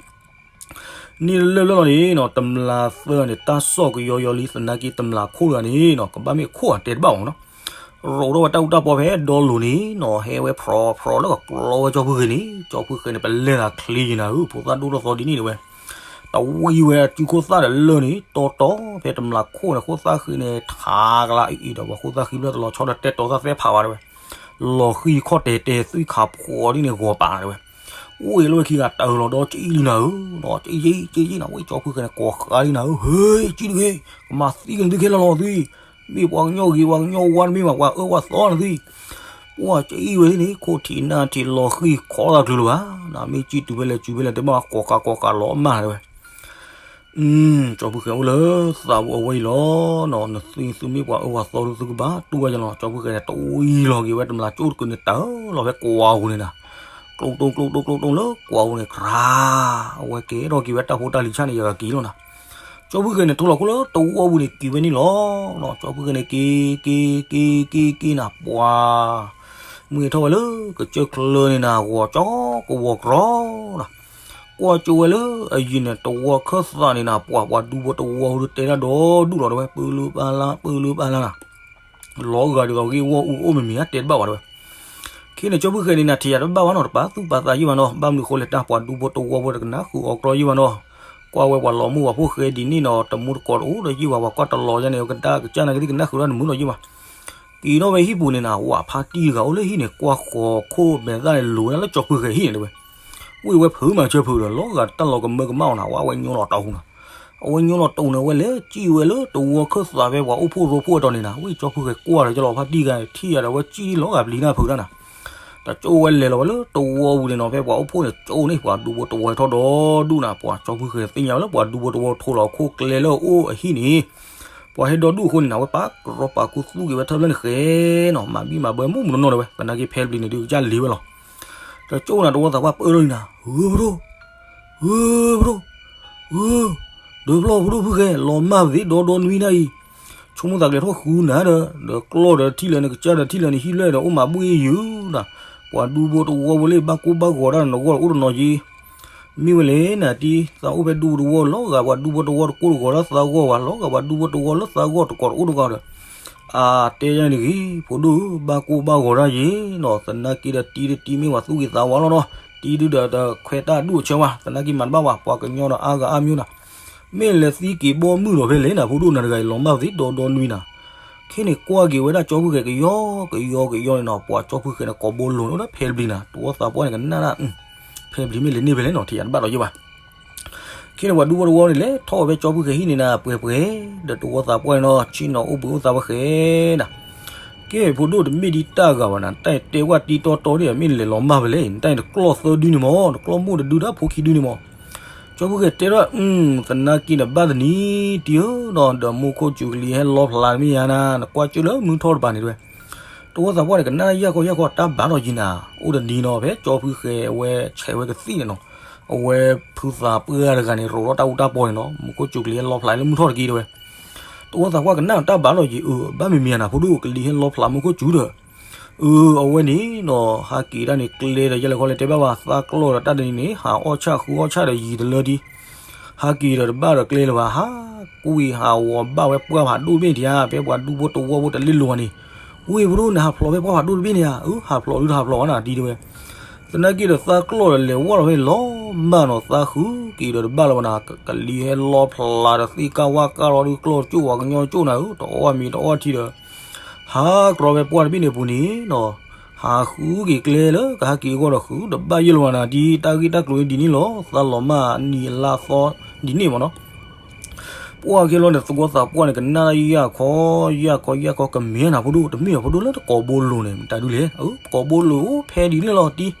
န့ၢ်လၢလၢၢ်လီၤန့ၣ်နီၤ, တမျၢ်သၢဂၤန့ၣ် တၢ်စီၣ်ကယီယီလံ, သနာ်က့တမျၢ်ခိၣ်တဂၤန့ၣ်နီၤ ကဘၣ်မ့ၢ်အခိၣ်အတဲတဘၣ်ဘၣ်နီၤ. ရိးထီၣ်ဝဲတၢ်အူတၢ်ပီဖဲဒီလိၤန့ၣ်နီၤ, ဟဲဝဲဖြီဖြီလၢကကျီဝဲကၠီဖုဃဲၤန့ၣ်, ကၠီဖုဃဲၤန့ၣ် ပလဲၤသးချ့က့ၤနၤဧၢ, ဖိသၣ်ဒိၣ်ထီၣ်သီဒ်န့ၣ်တဲဝဲ. တဝံဝဲစုခိၣ်သၣ်ဒီးလၢၢ်န့ၣ် တီတီဖဲတမျၢ်ခိၣ်န့ၣ် ခိၣ်သၣ်ဃံန့ၣ် ထးကလါအံၤအံၤဒီး ပှၤခိၣ်သၣ်ဃံဖျၢၣ်တလီၤဆီဒီးတဲတီၤသၣ်သဲဖးဝဲတဲဝဲ. လီၤဃံၤခီၣ်တဲာ်တဲာ်သွံၣ်ခးဖှီၣ်ဒ်န့ၣ်ဂီၤပာ်တဲဝဲ. အိၣ်အံၤလၢဝဲခံဂၤတၢ်အၢလီၤဒီး ကအံၣ်လံနၤဧၢ, ကကအံၣ်ကကအံၣ်နၤ, ဝဲကၠီဖုဃဲၤန့ၣ် ကိးဃါလံနၤဧၢ, ဟ့ ကံၣ်တဂ့ၤ, ကမၤသံက့ၤနသုခဲလၢာ်လီၤသု, မ့ၢ်ပှၤကညီဂ့ၤပှၤကညီဝါတမ့ၢ်ဘၣ်, ပှၤအၢပှၤသီနသု, ပှၤကအံၣ်ဝဲသ့ၣ်န့ၣ် ခိၣ်ထံးနၢ်ထံးလီၤဃံၤခီသးကျုၤလၢၤဘၣ်, နမ့ၢ်ကံၣ်တုၤဖဲလဲၣ်စုၤဖဲလဲၣ် တဘၣ်ကိးဃါကိးဃါလီၤမၢ်တဲဝဲ. ကၠီဖုဃဲၤအိၣ်လၢသးပူၤအဝဲအံၤလီၤနီၤ, နသုသုမ့ၢ်ပှၤအၢပှၤသီဒုးသုကဘၣ်တူၢ်ဘၣ်ယလီၤ, ကၠီဖုဃဲၤန့ၣ် တဝံလီၤက့ၤဝဲတမျၢ်ကၠိတကုာ်န့ၣ် တၢ်လီၤဖဲကွၢ်ပူၤန့ၣ်နၤ, ကျိၣ်ကျိၣ်ကျိၣ်ကျိၣ်ကျိၣ်ကျိၣ်လၢကွၢ်ပူၤန့ၣ် ကြၢး, အဝဲကဲထီၣ်က့ၤဝဲတၢ်ဖိတၢ်လံၤဆၣ်န့ၣ် ယကက့ၤလီၤနၤ. ကၠီဖုဃဲၤန့ၣ် ထိလီၤခိၣ်လၢတဝီပူၤန့ၣ် က့ၤဝဲန့ၣ်လီၤနီၤ, ကၠီဖုဃဲၤန့ၣ် က့ၤ က့ၤ က့ၤ က့ၤ က့ၤနၤ ပှၤ မုၢ်ထီၣ်ဝဲလၢကစၢၢ်ချၢန့ၣ်နၤ ဂီၤကၠီကဝီၤကြီနၤ, ကွၢ်ကၠိဝဲလၢအယံၤန့ၣ် တဝီခၢၣ်သးန့ၣ်နၤ ပှၤပှၤဒူဖိတဝီဖိဒုးတဲတၢ်ဒီဒူၣ်လီၤတဲဝဲ, ပၢလၢပၢ်လၢ် ပၢလၢပၢ်လၢ်နၤ, လီၤဂာ်ဒ်သိးဂ့ၢ်ဝီအူအိၣ်မ့ၢ်မ့ၢ်ဧါ တဲတဘၣ်ဘၣ်တဲဝဲ. ခဲန့ၣ် ကၠီဖုဃဲၤန့ၣ်နၤ ထံၣ်ယၤတဘၣ်ဘၣ်နီၤ, တပာ်သူၣ်ပာ်သးယံာ်ဘၣ်နီၤ, ဘၣ်မနုၤအဃိလဲၣ် တၢ်ပှၤဒူဖိတဝီဖိတကနၣ်ဃုာ်အီၤကြီယံာ်ဘၣ်နီၤ, ကွၢ်ဝဲပှၤလီၤမုၢ်ပှၤဖိၣ်ဃဲဒ်န့ၣ်နီၤ တမူတကိးတအိၣ်ဒီးယံာ်ဘၣ်, ပှၤကွၢ်တလီၤယါန့ၣ် ကဒါကစၢ်နာ်က့သ့ၣ်ကနၣ်ဃုာ်ဒီးတမုာ်လီၤယံာ်ဘၣ်. က့ၤထီၣ်ဝဲဟံၣ်ပူၤန့ၣ်နၤ ဝဲဖါတံၢ်တဂၤအိၣ်လၢဟံၣ်န့ၣ် ကွၢ်ဃီၤခိၣ်မဲာ်သၣ်န့ၣ် လိၤဝဲဒၣ်လၢကၠီဖုဃဲၤဟံၣ်န့ၣ်တဲဝဲ. ဝံၣ်ဝဲဖုးမၤစၢၤဖုးဒီး လီၤဂာ်တၢ်လီၤကမၢကမၣ်အီၤနၤ ဝဲအဝဲညိလီၤတီၢ်ဟူနၤ. အဝဲညိလီၤတီၢ်ဟူနၤ ဝဲလဲၤစံၣ်ဝဲလၢတဝီခၢၣ်သးဖဲပှၤအိၣ်ဖှိၣ်ရိဖှိၣ်အတီၢ်န့ၣ်နၤ. ဝံၣ်ကၠီဖုဃဲၤကွၢ်ဒီး ကၠီလီၤဖါတံၢ်ဂၤထံၣ်ယၤဒီး ဝဲစံၣ်လီၤဂာ်ပျံၤတၢ်ဖုးတၢ်နၤ. တကၠိဝဲလဲၤလီၤဝဲလၢတဝီပူၤန့ၣ်နီၤ ဖဲပှၤအိၣ်ဖှိၣ်န့ၣ် ကၠိန့ၣ် ပှၤဒူဖိတဝီထီၣ်ဒီဒူၣ်နၤ. ပှၤကၠီဖုဃဲၤသ့ၣ်ညါဝဲလၢပှၤဒူဖိတဝီထိးလီၤအခိၣ်ကျဲလၢအအိၣ်အဟံၣ်န့ၣ် ပှၤဟဲဒီဒူၣ်အဃိန့ၣ်နၤ ဝဲပာ်ကရီပာ်ကူသူၣ်က့ၤဝဲထၢဖျၢၣ်န့ၣ်ဃဲနီၤ မၤဘံၣ်မၤဘၢမုၢ်မုၢ်နီၢ်နီၢ်ဒီးဝဲ သနာ်က့ဖဲတပျံၤန့ၣ်ဒုးကစၢ်လံၤဝဲလီၤ. တကၠိနၤ တဝီသးပှၢ်ပၢထီၣ်လံနၤ ဂုၢ်ပဒိၣ် ဂုၢ်ပဒိၣ် ဂုၢ် ဒုးပျီၢ်ဖိဒိၣ်ဖုဃဲၤ လီၤမၢ်ပသ့ဒီဒီနွံနၣ်အံၤ ဆိကမိၣ်သးကျဲထီၣ်ဃုနၤဒီး ဒီးကျီၢ်ဒီးထံၣ်လၢနကစၢ်ဒီးထံၣ်လၢနဟံၣ်လွဲၢ်ဒီးအိၣ်မၤဘူၣ်အ့ၣ်ယုၤနၤ. ပှၤဒူဖိတဝီဖိလၢ ဘၣ်ကိၢ်ဘၣ်ဂီၤတၢ်နဂီၢ်တအိၣ်တနီၤယံၤ မ့ၢ်ဝဲလဲၣ်နၤတံၤ သးအိၣ်ဖဲဒူဖိတဝီ လီၤဂာ်ပှၤဒူဖိတဝီတကိၢ်တဂီၤလၢသးဂီၢ်ဘၣ် လီၤဂာ်ပှၤဒူဖိတဝီလၢသးဂီၢ်တကိးတအိၣ်တဂီၤဒီး အတဲယၤန့ၣ်ဂ့ၤ ဖိဒိၣ်ဧၢ ဘၣ်ကိၢ်ဘၣ်ဂီၤတၢ်ယံၤနီၤ သနာ်က့ဒီးတံၤတတံၤမ့ၢ်ပှၤသူၣ်ဂ့ၤသးဝါလီၤနီၤ တံၤဒုဒီးတခွဲးတၢ်ဒူၣ်အဆၢဝါ သနာ်က့မၤတဘၣ်ဝဲ ပှၤကညီဒီးအါဂၤအါမံၤနီၤ မ့ၢ်လဲၤသံက့ၤဘီမုၢ်ဒီးဖဲလဲၣ်နၤ ဖိဒိၣ်နၤတဂၤအံၤ လီၤမၢ်ပသ့ဒီဒီနွံနၤ ခဲန့ၣ်ကွၢ်က့ၤဝဲဒၣ်ကၠီဖုဃဲၤကယီကယီကယီန့ၣ်နီၤ ပှၤကၠီဖုဃဲၤန့ၣ် ကိးဘိလိၤန့ၣ်ဒီးဖဲတပျံၤနၤ တဝီသးပှၢ်န့ၣ်ကနၣ်ဒၣ် ဖဲတပျံၤမ့ၢ်လဲၤန့ၢ်ဖဲလဲၣ်နီၤ ထံၣ်ယၤတဘၣ်ဒီးယဲဘၣ် ခဲန့ၣ်ပှၤဒူဖိတဝီန့ၣ် လဲၤထီၣ်ဝဲဖဲကၠီဖုဃဲၤဟံၣ်န့ၣ်နၤ ပှဲၤပှဲၤ ဒီးတဝီသးပှၢ်န့ၣ်နီၤ ဆ့ၣ်နီၤအိၣ်ဘှံးအိၣ်သါဝဲဃဲၤနၤ ကဲ ဖိဒိၣ်တမ့ၢ်ဒ်တၢ်ဂၤဘၣ်နၤ တၢ်တဲဝဲတံၤတီတီဒ် မ့ၢ်နလဲၤလီၤမၢ်ဖဲလဲၣ် နတၢ်အံၤတကျီၢ်သၢဒုန့ၣ်မး တကျီၢ်မိၢ်တဒုဒီးဖိခံဒုန့ၣ်မး ကၠီဖုဃဲၤတဲထီၣ် သနာ်က့နဘၣ်တနံၤတံၤဧၢနီၤ ဒီးမူခိၣ်စူၤကလံၤဟဲလီဖျးတမ့ၢ်ယါနၤ နကွၢ်ကၠိလၢမုၢ်ထီၣ်တပၤန့ၣ်တဲဝဲ တဝီသးပှၢ်န့ၣ် ကနၣ်ယၢ်ခီယၢ်ခီတၢ်ဘၣ်ထီၣ်ယံၤနၤ အိၣ်တနံၤနီၤ ဖဲကၠီဖုဃဲၤအဝဲဆဲးဝဲကသံၣ်န့ၣ်နီၤ အဝဲဖုသးပှၢ်တဂၤန့ၣ် ရိးထီၣ်တၢ်အူတၢ်ပီန့ၣ်နီၤ မူခိၣ်စူၤကလံၤဟဲလီဖျးလၢမုၢ်ထီၣ်တက့ၢ်တဲဝဲ တဝီသးပှၢ်ကနၣ်တၢ်ဘၣ်ထီၣ်ယံၤ အၢ ဘၣ်မံၤမံၤယါနၤ ဖိဒိၣ်ကလံၤဟဲလီဖျးမူခိၣ်စူၤဒီး အၢ အဝဲန့ၣ်နီၤ ဟးက့ၤတၢ်န့ၣ်ကျဲဒီး ယဲလဲၤခီလဲၤတဲဘၣ်ဘၣ် သးကျီၢ်ဒီးတၢ်တနံၤန့ၣ် ဟးအီၣ်ဆၣ်ဃုအီၣ်ဆၣ်ဒီးယံၤတလၢဒံး ဟးက့ၤဒီးတဘၣ်ဒီးကျဲလၢၤဘၣ် ဟးကွံာ်ဟးဂီၤဘၣ်ဝဲပှၢ်ဖးဒိၣ်တဘ့ၣ်န့ၣ်ဧါ ဖဲပှၤဒူဖိတဝီဖိတလ့ၢ်လိာ်ဘၣ်န့ၣ် ဝ့ၢ်ဖိဒိၣ်န့ၣ် ဟးဖျိးဖဲပှၢ်ဖးဒိၣ်တဘ့ၣ်န့ၣ်ဧါ အၢ ဟးဖျိးဒုတဟးဖျိးဘၣ်နၤဒ်တဲဝဲ သနာ်က့ဒီးသးကျီၢ်ဒီးလဲၤဝဲလီၤဖဲန့ၣ်လီၤမၢ်နီၤ သးဃုက့ၤဒီးတဘၣ်လၢၤဘၣ်နၤ ကလံၤဟဲလီဖျးဒီးသ့ၣ်ကၢ်ဝၣ်ကၢ်လီၤဒုးကျီၢ်တကၠိၣ်ဝဲကညီကၠိၣ်နၤဧၢ တအီၣ်မ့ၤတအီၣ်ထံဒီး ဟးကြီဖဲပှၢ်တဘ့ၣ်န့ၣ်အပူၤန့ၣ်နီၤ ဟးဃုက့ၤကျဲလၢကဟးက့ၤအဂီၢ်ဒီးဃုတဘၣ်ယဲၢ်လၢၤဘၣ်နၤ ဒ်တၢ်ဂ့ၢ်တၢ်ကျိၤဒ်န့ၣ်လီၤ သးလီၤမၢ်နံၤအလါသီဒ်န့ၣ်မးနီၤ ပှၢ်ကဲလီၤန့ၣ် သဝီသးပှၢ်န့ၣ် ကနၣ်ယၢ်ခီ ယၢ်ခီ ယၢ်ခီ ကမ့ၢ်နၤဖိဒိၣ် တမ့ၢ်အဖိဒိၣ်လၢတကိးဘိလိၤန့ၣ် မတၤဒုလဲၣ် ကိးဘိလိၤအိၣ်ဖဲဒ်န့ၣ်လီၤတံၤ သး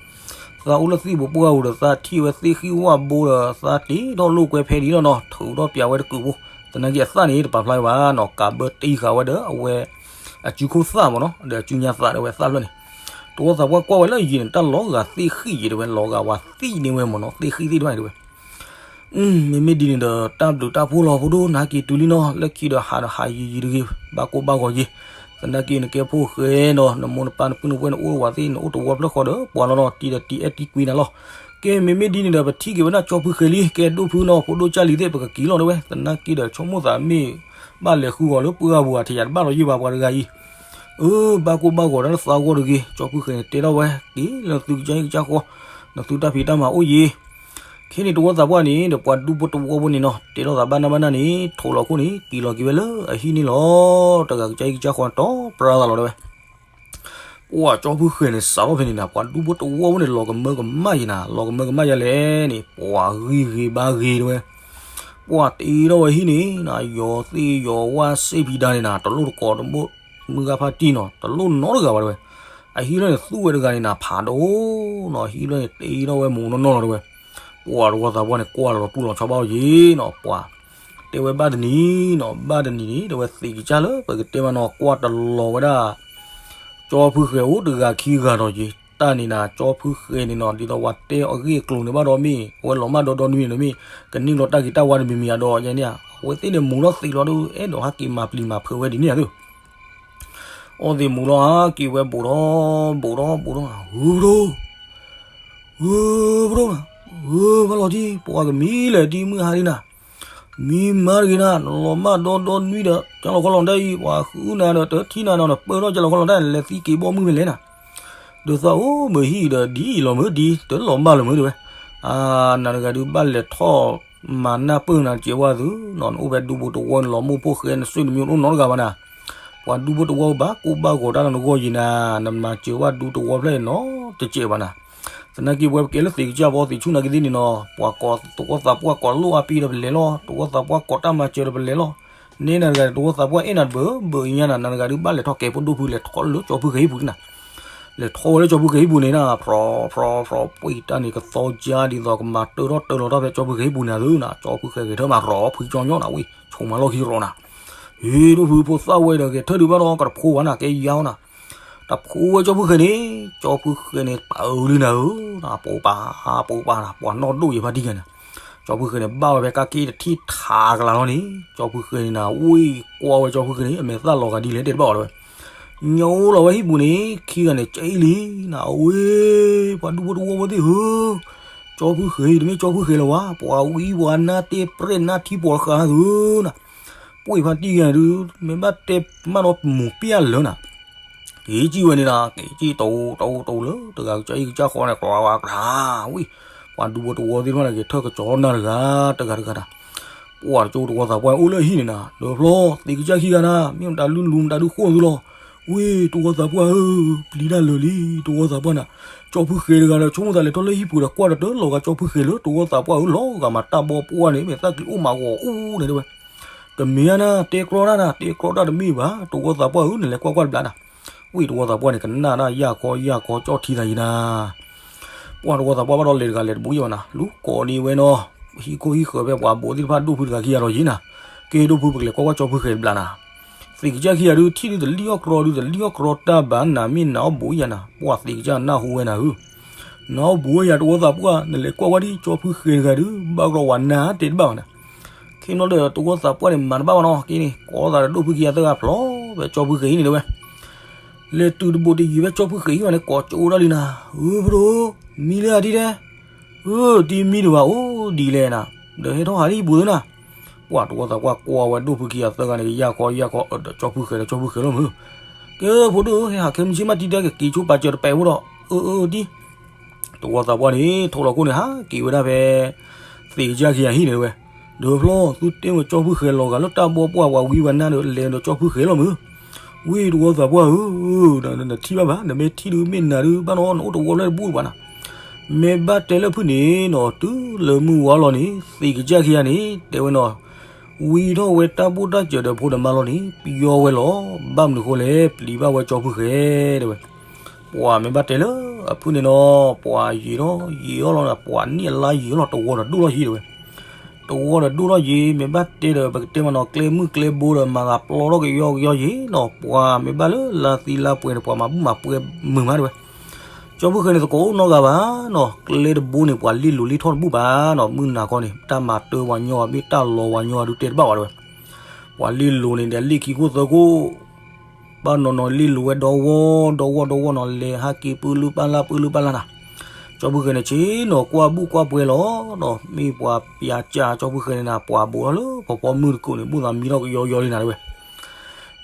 အိၣ်လၢသံၣ်ဘိပှၢ်ပူၤဒီး သးထံၣ်ဝဲသ့ၣ်ဃံဝၣ်ဘိဒီး သးတ့ထီၣ်လိာ်ကွဲဖဲဒ်လီၤနီၤ ထုးထီၣ်ပၠးဝဲတကုးဖိ သနာ်က့အသၣ်န့ၣ် တပာ်ဖျါဝဲဘၣ်နီၤ ကးဘၢတ့ဃာ်ဝဲဒီး အဝဲ အစုခိၣ်သၣ်မးနီၤ ဒီးအစုညါသးဒီးဝဲသၣ်ဖျၢၣ်န့ၣ် တဝီသးပှၢ်ကွၢ်ဝဲလၢယံၤန့ၣ် တၢ်လီၤဂာ်သ့ၣ်ဃံၣ်ယံၤတဲဝဲ လီၤဂာ်ဝဲသ့ၣ်န့ၢ်ဝဲမးနီၤ သ့ၣ်ဃံၣ်သ့ၣ်တဖၣ်န့ၣ်တဲဝဲ မ့မ့ၢ်ဒ်န့ၣ်ဒီး တၢ်ဘျုးတၢ်ဖှိၣ်လီၤ ဖိဒိၣ် နဟးက့ၤတုၤလံနီၤ လၢခံဒီးဟးဒီးဟးယံၤယံၤတဂ့ၤ ဘၣ်ကိၢ်ဘၣ်ဂီၤယံၤ သနာ်က့နကဲဖိဃဲနီၤ နမိၢ်နပၢ်နပုၢ်နဝဲၢ်နအိၣ်ဝဲသ့ၣ် နအိၣ်တဝီဖျၢၣ်ဃီဒီး ပှၤလီၤနီၤတံၤဒီးတံၤအဲၣ်တံၤကွံနၤလီၤ ကဲ မ့မ့ၢ်ဒ်န့ၣ်ဒီး ပထံၣ်က့ၤဝဲဒၣ်ကၠီဖုဃဲၤလံ ကဲဒိၣ်ဖုနီၤ ဖိဒိၣ်ကၢ်လံၤသ့ၣ် ပကက့ၤလီၤတဲဝဲ သနာ်က့ဒီး ဆိကမိၣ်သးမ့ၢ် ဘၣ်လဲၤဃုဂီၤလၢပှၢ်ပူၤ အထံးယၤတဘၣ်လီၤယံၤဘၣ်ပှၤတဂၤအံၤ အၢ ဘၣ်ကိၢ်ဘၣ်ဂီၤတၢ်လၢသးဂီၢ်တဂ့ၤ ကၠီဖုဃဲၤန့ၣ် တဲထီၣ်ဝဲ က့ၤလၢသုကစၢ်ဟံၣ်ကစၢ်ဃီ နသုတၢ်ဖံးတၢ်မၤအိၣ်ယံၤ ခဲန့ၣ်တဝီသးပှၢ်န့ၣ်ဒီး ပှၤဒူဖိတဝီဖိန့ၣ်နီၤ တဲထီၣ်သးဘၣ်နၢ်ဘၣ်နၢ်န့ၣ် ထိးလီၤခိၣ်န့ၣ် က့ၤလီၤက့ၤဝဲလၢအဟံၣ်န့ၣ်လီၤ တဂၤကစၢ်ဟံၣ်ကစၢ်ဃီန့ၣ် တီပြါသးလီၤတဲဝဲ ပှၤကၠီဖုဃဲၤန့ၣ် စးထီၣ်ဖဲန့ၣ်နၤ ပှၤဒူဖိတဝီဖိန့ၣ် လီၤကမၢကမၣ်ယံၤနၤ လီၤကမၢကမၣ်ယၤလဲၣ်န့ၣ် ပှၤဂံၢ်ဂ့ၤဘါဂ့ၤတဲဝဲ ပှၤတ့ထီၣ်ဝဲဟံၣ်န့ၣ်နၤ ယီၤသ့ၣ်ယီၤဝၣ်စ့ၣ်ဖံးဒါန့ၣ်နၤ တလိၣ်တကိးတဘိ မုၢ်ဂၤဖါတံၢ်နီၤ တလိၣ်နီတဂၤဘၣ်တဲဝဲ အဟံၣ်လၢန့ၣ်သူဝဲတဂၤန့ၣ်နၤ ဖးဒိၣ်နီၤ ဟံၣ်လၢန့ၣ်တ့ထီၣ်ဝဲမူးနီၢ်နီၢ်လီၤတဲဝဲ ပှၤတဝီသးပှၢ်န့ၣ် ကွၢ်လီၤတူၢ်လီၤဆီဘၣ်အီၤယံၤနီၤ ပှၤ တဲဝဲဘၣ်တနံၤနီၤ ဘၣ်တနံၤန့ၣ် တဲဝဲသ့ကစၢ်လၢပကတဲမးနီၤ ကွၢ်တလီၤဝဲဒၣ် ကၠီဖုဃဲၤအိၣ်တဂၤခံဂၤဒီးယံၤ တၢ်န့ၣ်နၤ ကၠီဖုဃဲၤန့ၣ်နီၤ ဒ်သိးပှၤတဲအဂ့ၢ်အကျိၤန့ၣ်ဘၣ်ဒီးမ့ၢ် အဝဲလီၤမၢ်ဒီဒီနွံန့ၣ်မ့ၢ် ကန့ၢ်လီၤတၢ်ဂ့ၤတၢ်ဝါတမံၤမံၤယါဒီးယဲန့ၣ် အဝဲသ့ၣ်န့ၣ်မူးထီၣ်သံးလီၤဒီး အဲၣ်ဒိးဟးက့ၤမၤပျံၤမၤဖုးဝဲဒ်န့ၣ်ဧါ အီၣ်သ့ၣ်မူးလီၤဧါ က့ၤဝဲဘူးဒီး ဘူးဒီး ဘူးဒီး ဂုၢ်ပဒိၣ် ဂုၢ်ပဒိၣ် ဂုၢ်ပလီၤတံၢ် ပှၤကမံလဲၣ်တံၢ်မုၢ်ဟါဒ်နၤ မံမါတဂ့ၤနၤ နလီၤမၢ်ဒီဒီနွံဒီး ကၠၢ်လီၤခီလီၤတၢ်အံၤ ပှၤဃုနၤဒီး တထံၣ်နၤနီၤ နပၢထီၣ်ကၠၢ်လီၤခီလီၤတၢ် လဲၤသံက့ၤဘီမုၢ်ဖဲလဲၣ်နၤ ဒီးသးအိၣ်မုာ်ဟံၣ်ဒီး ဒ်အံၤလီၤမုၢ်ဒ် တလီၤမၢ်လၢၤမုၢ်တဝဲ အနၤတဂၤဒုးဘၣ်လဲၤထီၣ်မၤနၢ်ပၢၢ်နၤတကဲဝဲသုနီၤ နအိၣ်ဖဲဒူပူၤတဝီ နလီၤမိၢ်ဖိၣ်ဃဲ နဆွေနမျိုးတအိၣ်နီတဂၤဘၣ်နၤ ပှၤဒူဖိတဝီဘၣ်ကိၢ်ဘၣ်ဂီၤတၢ်လီၤနဂီၢ်ယံၤနၤ, နမၤစၢၤဘၣ်ဒူတဝီဖျၢၣ်နီတစဲးဘၣ်နၤ. သနာ်က့ပဝဲပကဲလၢသ့ၣ်ကစၢ်ဘီသ့ၣ်ဆူၣ်နာ်က့သ့ၣ်န့ၣ်နီၤ, ပှၤကိးသဝီသးပှၢ်ကိးလိၣ်အါပံဒီးပလဲၤလီၤ, သဝီသးပှၢ်ကိးတၢ်မၤစၢၤဒီးပလဲၤလီၤ. န့ၢ်နၤတဂၤဒီးသဝီသးပှၢ်အဲၣ်နၤတဘၢဘၢအံၤညါနၤ, နၤတဂၤဒုးဘၣ်လဲၤထီၣ်ကဲဖိဒိၣ်ဖုလဲၤထီၣ်လၢကၠီဖုဃဲၤဟံၣ်ပူၤန့ၣ်နၤ. လဲၤထီၣ်ဝဲလၢကၠီဖုဃဲၤဟံၣ်ပူၤန့ၣ်နၤ, ဖြီဖြီဖြီ ပှ့ၤတၢ်န့ၣ်ကသီကၢ်ဒ်သိးကမၤတၢထီၣ်တၢလီၤထီၣ်ဖဲကၠီဖုဃဲၤဟံၣ်ပူၤန့ၣ်သုနၤ, ကၠီဖုဃဲၤဂဲၤထၢၣ်မးရီၤဖှံကၠီညီနၤ, ဝံၤဆိးမၤလီၢ်ခံရီၤနၤ. ဟ့ၣ်ဒိၣ်ဖုဖိသၣ်ဝဲဒီးဂဲၤထၢၣ်ဒုးဘၣ်ဒီးကတဖိဝဲနၤ, ကဲယါအီၤနၤ. တဖိဝဲကၠီဖုဃဲၤန့ၣ်, ကၠီဖုဃဲၤန့ၣ် ပာ်အုးလံနၤဧၢ, ပိာ်ပာ်ပိာ်ပာ်နၤ, ပှၤနီၢ်ဒိၣ်ယဲၤဖါတံၢ်ဂၤန့ၣ်. ကၠီဖုဃဲၤန့ၣ် ဘၣ်ဝဲဖဲကါက့တထံၣ်ထးကလၤလီၤန့ၣ်, ကၠီဖုဃဲၤန့ၣ်နၤ, ဝံၤကွၢ်ဝဲကၠီဖုဃဲၤန့ၣ် အမဲာ်သၣ်လီၤဂာ်ဒ်လဲၣ်တဲတဘၣ်အီၤလီၤဝဲ. ညိလီၤဝဲဟံၣ်ပူၤန့ၣ် ခံဂၤန့ၣ် ကၠံလံနၤ, အဝဲ ပှၤဒူဖိတဝီဖိသ့ၣ်ဧၢ, ကၠီဖုဃဲၤအံၤ တမ့ၢ်ကၠီဖုဃဲၤလၢၤဝဲ, ပှၤဝံပှၤနါတ့ၢ်ပြဲၢ်နါထံဖိတဃၣ်သုနၤ. ပှ့ၤဖါတံၢ်ဂၤဒုး မ့ၢ်ဘၣ်တဲမးဒီးမူၤပျၢ်လၢနၤ. က့ၤကံၣ်ဝဲန့ၣ်နၤ, က့ၤကံၣ်တိၤတိၤတိၤလၢတဂၤကစၢ်အံၤကစၢ်ဃီန့ၣ် ကျီဝဲကထါ, ဝံၤ ပှၤဒူဖိတဝီသ့ၣ်တဖၣ်န့ၣ် ဂဲၤထၢၣ်ကစီၤလီၤနၤတဂၤတဂၤတဂၤနၤ. ပှၤတကၠိတဝီသးပှၢ်အိၣ်လၢဟံၣ်န့ၣ်နၤ, ဒီးဖျီ သ့ၣ်ကစၢ်ခံဂၤနၤ, မ့ၢ်မတၤဒုးလူၤမတၤဒုးဃိသုလီၤ. ဝံၤတဝီသးပှၢ်ဧၢ, ပျံၤတၢ်လၢာ်လံ, တဝီသးပှၢ်နၤ, ကၠီဖုဃဲၤတဂၤဒီး ဆိကမိၣ်သးလဲၤထီၣ်လၢဟံၣ်ပူၤဒီး ကွၢ်တတၢၢ်လီၤဂာ်ကၠီဖုဃဲၤလၢ တဝီသးပှၢ်ဧၢ, လီၤဂာ်မးတၢ်ဘီပှၢ်န့ၣ် မဲာ်သၣ်ကျံၤအိၣ်မးဂီၤအူန့ၣ်တဲဝဲ. ကမ့ၢ်ဧါနၤ, တဲကြီတၢ်နၤ, တဲကြီတၢ်တမ့ၢ်ဘၣ်, တဝီသးပှၢ်ဧၢ, နလဲၤကွၢ်ကွၢ်တဘျီနၤ. ဝံၤတဝီသးပှၢ်န့ၣ် ကနၣ်တၢ်ယၢ်ခီယၢ်ခီ ကၠီၣ်ထံသးယံၤနၤ. ပှၤတဝီသးပှၢ်ဘၣ်ဒီးလဲၤတဂၤလဲၤတဘူးယဲၢ်ဘၣ်နၤ, လူၤကိးန့ၢ်ဝဲနီၤ, ဟံၣ်ခိၣ်ဟံၣ်ဃၢၤဖဲပှၤဘိးသ့ၣ်တဖၣ်ဒိၣ်ဖုတဂၤခံဂၤဒီးယံၤနၤ. ကဲဒိၣ်ဖု ပကလဲၤကွၢ်ကွၢ်ကၠီဖုဃဲၤတဘျီနၤ. သ့ၣ်ကစၢ်ခံဂၤဒုး ထံၣ်ဒုးတလံၣ်အီၣ်ကြီဒုး တလံၣ်အီၣ်ကြီတၢ်ဘၣ်နၤ, မ့ၢ်နၤအီၣ်ဘူးယၤနၤ, ပှၤသ့ၣ်ကစၢ်နၢ်ဟူဝဲနၤဧၢ. နအိၣ်ဘူးဝဲယၤတဝီသးပှၢ်, နလဲၤကွၢ်ဝဲဒ်ကၠီဖုဃဲၤတဂၤဒုး ဘၣ်ကြီဝဲနၤတဲတဘၣ်ဘၣ်နၤ. ခဲနီၤဒီးတဝီသးပှၢ်န့ၣ် မၤတဘၣ်ဘၣ်နီၤ, က့န့ၣ် ကိးသးဒီးဒိၣ်ဖုခံဂၤသၢဂၤဖျီဖဲကၠီဖုဃဲၤဟံၣ်န့ၣ်တဲဝဲ. လဲၤတုၤတဘူးတယံၤဖဲကၠီဖုဃဲၤဟံၣ်ဘၣ်န့ၣ် ကိးကၠိဒၣ်လံနၤ, ဧၢ ဖိဒိၣ်, မံလၢအဒ်လဲၣ်. ဧၢ တံၤမံတဘၣ်အိၣ်ဒ်လဲၣ်နၤ, ဒီးဟဲထီၣ်ဟးလၢဟံၣ်ပူၤသုနၤ. ပှၤတဝီသးပှၢ်ကွၢ်ဝဲဒိၣ်ဖုခံဂၤသၢဂၤန့ၣ် ကယၢ်ခီယၢ်ခီ အၢ ဒီးကၠီဖုဃဲၤဒီးကၠီဖုဃဲၤလီၤမုၢ်. ကဲဖိဒိၣ်ဧၢ, ဟဲဟးခဲမုၢ်ဆ့ၣ်မးတံၤတဲ ကက့ၤဆိပာ်စၢၤတပဲာ်ဖိဒီး, အၢ အၢ တံၤ တဝီသးပှၢ်န့ၣ် ထိၣ်လီၤခိၣ်န့ၣ် ဟးက့ၤဝဲဒၣ်ဖဲ သ့ၣ်ကစၢ်ခံဂၤဟံၣ်န့ၣ်ဝဲ. ဒီးဖျီ သုတဲဝဲကၠီဖုဃဲၤလီၤဂာ်လၢတၢ်ဘီပှၢ် ပှၤဝံပှၤနါဒီး လဲၤဒီးကၠီဖုဃဲၤလီၤမုၢ်. ဝံတဝီသးပှၢ်ဧၢ, နထံၣ်ဘၣ်ဘၣ်, နမ့ၢ်ထံၣ်ဒုးမ့ၢ်နၤဒုး ဘၣ်နီၤ နအိၣ်တဝီဖျၢၣ်တဘူၣ်ဘၣ်နၤ. မ့ၢ်ဘၣ်တဲလၢဖုၣ်န့ၣ်နီၤ တုၤလၢမုၢ်ဝါလီၤန့ၣ် သ့ၣ်ကစၢ်ခံဂၤန့ၣ် တဲဝဲနီၤ ဝံထီၣ်ဝဲတၢ်ဘူၣ်တၢ်စၢၤဒီးဖိဒီးမါလီၤန့ၣ် ပယီၤဝဲလီၤ. ဘၣ်မနုၤဃိလဲၣ် ပျံၤဘၣ်ဝဲကၠီဖုဃဲၤတဲဝဲ. ပှၤမ့ၢ်ဘၣ်တဲလၢအဖုၣ်န့ၣ်နီၤ ပှၤယံာ်ထီၣ်ယံာ်အီၤလီၤ, ပှၤနံၣ်အလါယံာ်အီၤလီၤ တဝီဒီးဒိၣ်ထီၣ်ယံာ်တဲဝဲ. တဝီဒီးဒိၣ်ထီၣ်ယံာ် မ့ၢ်ဘၣ်တဲဒီး ပကတဲမးနီၤ ကျဲမုၢ်ကျဲဘိဒီးမၤသးပျီထီၣ်ကယီကယီယံာ်နီၤ ပှၤမ့ၢ်ဘၣ်လၢလါသံလါပှဲၤန့ၣ် ပှၤမၤဘူၣ်မၤပှဲၤမုာ်မးတဲဝဲ. ကၠီဖုဃဲၤန့ၣ် သကိးအိၣ်နီတဂၤဘၣ်နီၤ ကျဲတဘိန့ၣ် ပှၤလ့လိာ်လ့ထီၣ်တဘူၣ်ဘၣ်နီၤ မုၢ်နၤခီန့ၣ် တၢ်မၤတၢ်ပှၤညီ မ့ၢ်တၢ်လီၤပှၤညီဒုးတဲတဘၣ်ဝဲတဲဝဲ. ပှၤလ့လိာ်န့ၣ်ဒီးလ့ၣ်ခံခိၣ်သၢခိၣ် ဘၣ်နီၤနီၤလ့လိာ်ဝဲဒီဝီ ဒီဝီဒီဝီနီၤ လဲၤဟးက့ၤပၢလုၢ်ပၢ်လၢ်ပၢလုၢ်ပၢ်လၢ်နၤ. ကၠီဖုဃဲၤန့ၣ် ဆ့ၣ်နီၤကွၢ်ဘူၣ်ကွၢ်ပှဲၤလီၤနီၤ မ့ၢ်ပှၤပျးကၢ်ကၠီဖုဃဲၤန့ၣ်နၤ ပှၤဘိးထီၣ်လၢဖီဖီမုၢ်တကိးန့ၣ် ဘူၣ်သးမံထီၣ်ကယီကယီလံနၤတဲဝဲ.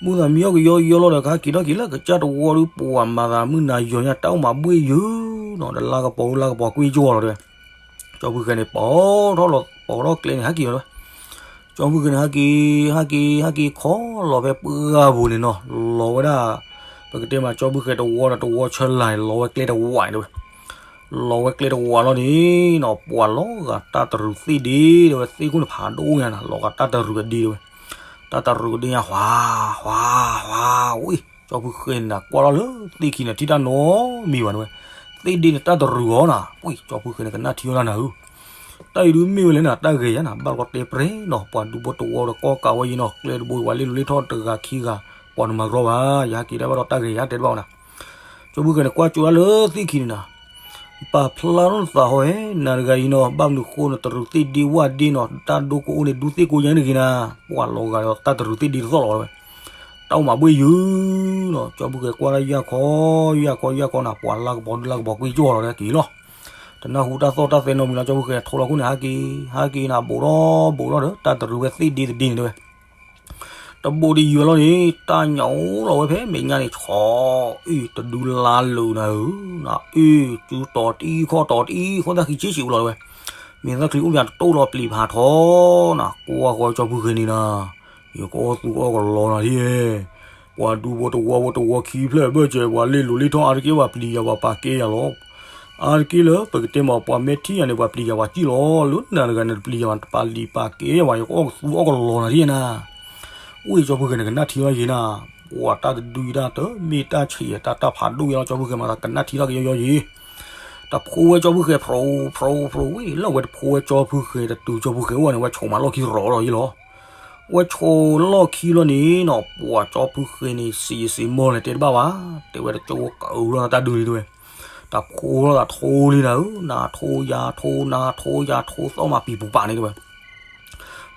ဘူၣ်သးမံထီၣ်ကယီကယီလီၤဒီး ကဟဲက့ၤထီၣ်က့ၤလၢကစၢ်တဝီဒီး ပှၤမၤသးမုၢ်နၤယီၤညါ တၢ်အိၣ်မးဘှ့ၣ်ယုာ်နီၤ ဒီးလါကပီၤလါကပီၤကွံာ်ကၠီလီၤတဲဝဲ. ကၠီဖုဃဲၤန့ၣ် ပိာ်ထီၣ်လီၤ ပိာ်ထီၣ်ကျဲန့ၣ် ဟဲက့ၤလီၤတဲဝဲ. ကၠီဖုဃဲၤန့ၣ် ဟဲက့ၤ ဟဲက့ၤ ဟဲက့ၤ ခီလီၤဖဲပှၢ်ပူၤန့ၣ်နီၤ လီၤဝဲဒၣ် ပကတဲမး ကၠီဖုဃဲၤတဝီဒီးတဝီဆၢလာ်န့ၣ် လီၤဝဲကျဲတဝးန့ၣ်တဲဝဲ. လီၤဝဲကျဲတဝးလီၤန့ၣ်နီၤ ပှၤလီၤဂာ်တၢ်တရူးသ့ၣ်ဒ့တဲဝဲ သ့ၣ်ခိၣ်န့ၣ်ဖးဒိၣ်ညါနၤ လီၤဂာ်တၢ်တရူးအဒ့တဲဝဲ. တၢ်တရူးအဒ့ညါ ဟှး ဟှး ဟှး ဝံၤ ကၠီဖုဃဲၤန့ၣ်နၤ ကွၢ်ထီၣ်လၢသ့ၣ်ခံန့ၣ် ထံၣ်တၢ်နီတမံၤဘၣ်တဲဝဲ. သ့ၣ်ဒ့န့ၣ် တၢ်တရူးအီၤနၤ ဝံၤ ကၠီဖုဃဲၤန့ၣ် ကနၣ်ထံအီၣ်တၢ်နၤဧၢ တၢ်အံၤဒုးမ့ၢ်ဝဲလဲၣ်နၤ တၢ်ဂဲၤယၤနၤ ဘၣ်တကီတဲပြဲနီၤ ပှၤဒူဖိတဝီဒီးကီၢ်ကးဝဲယံၤနီၤ ကျဲတဘိ ပှၤလ့လိာ်လ့ထီၣ်တဂၤခံဂၤ ပှၤနမၤရီဘၣ် ယဟဲက့ၤဒၣ်ဘၣ်ဒီးတၢ်ဂဲၤယၤတဲတဘၣ်ဝဲနၤ. ကၠီဖုဃဲၤန့ၣ် ကွၢ်ကၠိဒၣ်လၢသ့ၣ်ခံန့ၣ်နၤ ပာ်ဖျါထီၣ်နသးဟီဟဲ နၤတဂၤအံၤနီၤ ဘၣ်မနုၤဃိနတရူးသ့ၣ်ဒ့ဝၣ်ဒ့နီၤ တၢ်ဒိကိးအိၣ်န့ၣ် ဒူသ့ၣ်ကိးယါန့ၣ်တဂ့ၤနၤ ပှၤလီၤဂာ်ဒီးတၢ်တရူးသ့ၣ်ဒ့တသီၣ်လီၤဝဲ တၢ်အိၣ်မးဘှ့ၣ်ယုာ်နီၤ ကၠီဖုဃဲၤကွၢ်ဒၣ်ယၢ်ခီ ယၢ်ခီ ယၢ်ခီနၤ ပှၤလါကပီၤဒုလါကပီၤကွံာ်ကၠီလီၤဒီးက့ၤလီၤ. တနၢ်ဟူတၢ်သီၣ်တၢ်သဲနီတမံၤလီၤ ကၠီဖုဃဲၤထိၣ်လီၤခိၣ်န့ၣ် ဟဲက့ၤ ဟဲက့ၤနၤဘိးထီၣ်ဘိးထီၣ်ဒီး တၢ်တရူးဝဲသ့ၣ်ဒ့တဒ့န့ၣ်တဲဝဲ တဘိးတယုာ်လီၤန့ၣ် တၢ်ညၣ်အိၣ်လီၤဝဲဖဲမဲာ်ညါန့ၣ် ဆီအုၣ်တဒုလါလၢာ်နၤဧၢ, နအုၣ်စုတီၤတအံၤခီတီၤတအံၤခီ တၢ်ဃံဆ့ၣ်ဆ့ၣ်အိၣ်လီၤတဲဝဲ, မ့ၢ်သၣ်ချံအိၣ်ပှၤတတိၢ်လီၤပျံၤဖးထီနၤ, ကွၢ်ဃီကၠီဖုဃဲၤန့ၣ်နၤ, ယကအီၣ်သူကအီၣ်ကလီနၤဒ်, ပှၤဒူဖိတဝီဖိတဝီခံဖျၢၣ်ဘၢၣ်စၢၤ ပှၤလ့ၣ်လိၤလ့ၣ်ထီၣ်အါတက့ၢ် ပှၤပျံၤယၤပှၤပာ်ကဲယၤလီၤ. အါတက့ၢ်လၢပကတဲမး ပှၤမ့ၢ်ထံၣ်ယၤန့ၣ် ပှၤပျံၤယၤပှၤစံၣ်လီၤ. လၢနၤတဂၤန့ၣ် တပျံၤယၤဘၣ် တပာ်လံၤပာ်ကဲယၤဘၣ် ယကအီၣ်ကသူအီၣ်ကလီနၤထံၣ်နၤ. အိၣ်အံၤကၠီဖုဃဲၤန့ၣ် ကနၣ်ထံလီၤယံၤနၤ. ပှၤတၢ်တဒုအံၤတၢ်တမ့ၢ်တၢ်ဆံးအတၢ်တၢ်ဖးဒိၣ်အံၤလီၤ ကၠီဖုဃဲၤမး ကနၣ်ထံထီၣ်ကယီယီယံၤ တဖိဝဲကၠီဖုဃဲၤ ဖြိဖြိဖြိဝံၤ လၢအဝဲတဖိဝဲကၠီဖုဃဲၤ တတုၤကၠီဖုဃဲၤအိၣ်န့ၣ် ဝဲဆိးမးလီၢ်ခံရီၤဒီးယံၤလီၤ. ဝဲဆိးလီၢ်ခံလီၤန့ၣ်နီၤ ပှၤကၠီဖုဃဲၤန့ၣ် စံးယစံးမီၢ်လဲၣ်တဲတဘၣ်ဘၣ်, တဲဝဲတကၠိကၢလီၤတၢ်ဒုးလံတဲဝဲ, တၢ်ဖိလီၤတၢ်ထိလံနၤဧၢ, နၤထိယၤထိ နၤထိယၤထိ သီၣ်မးပံၤပူၤပာ်န့ၣ်တဲဝဲ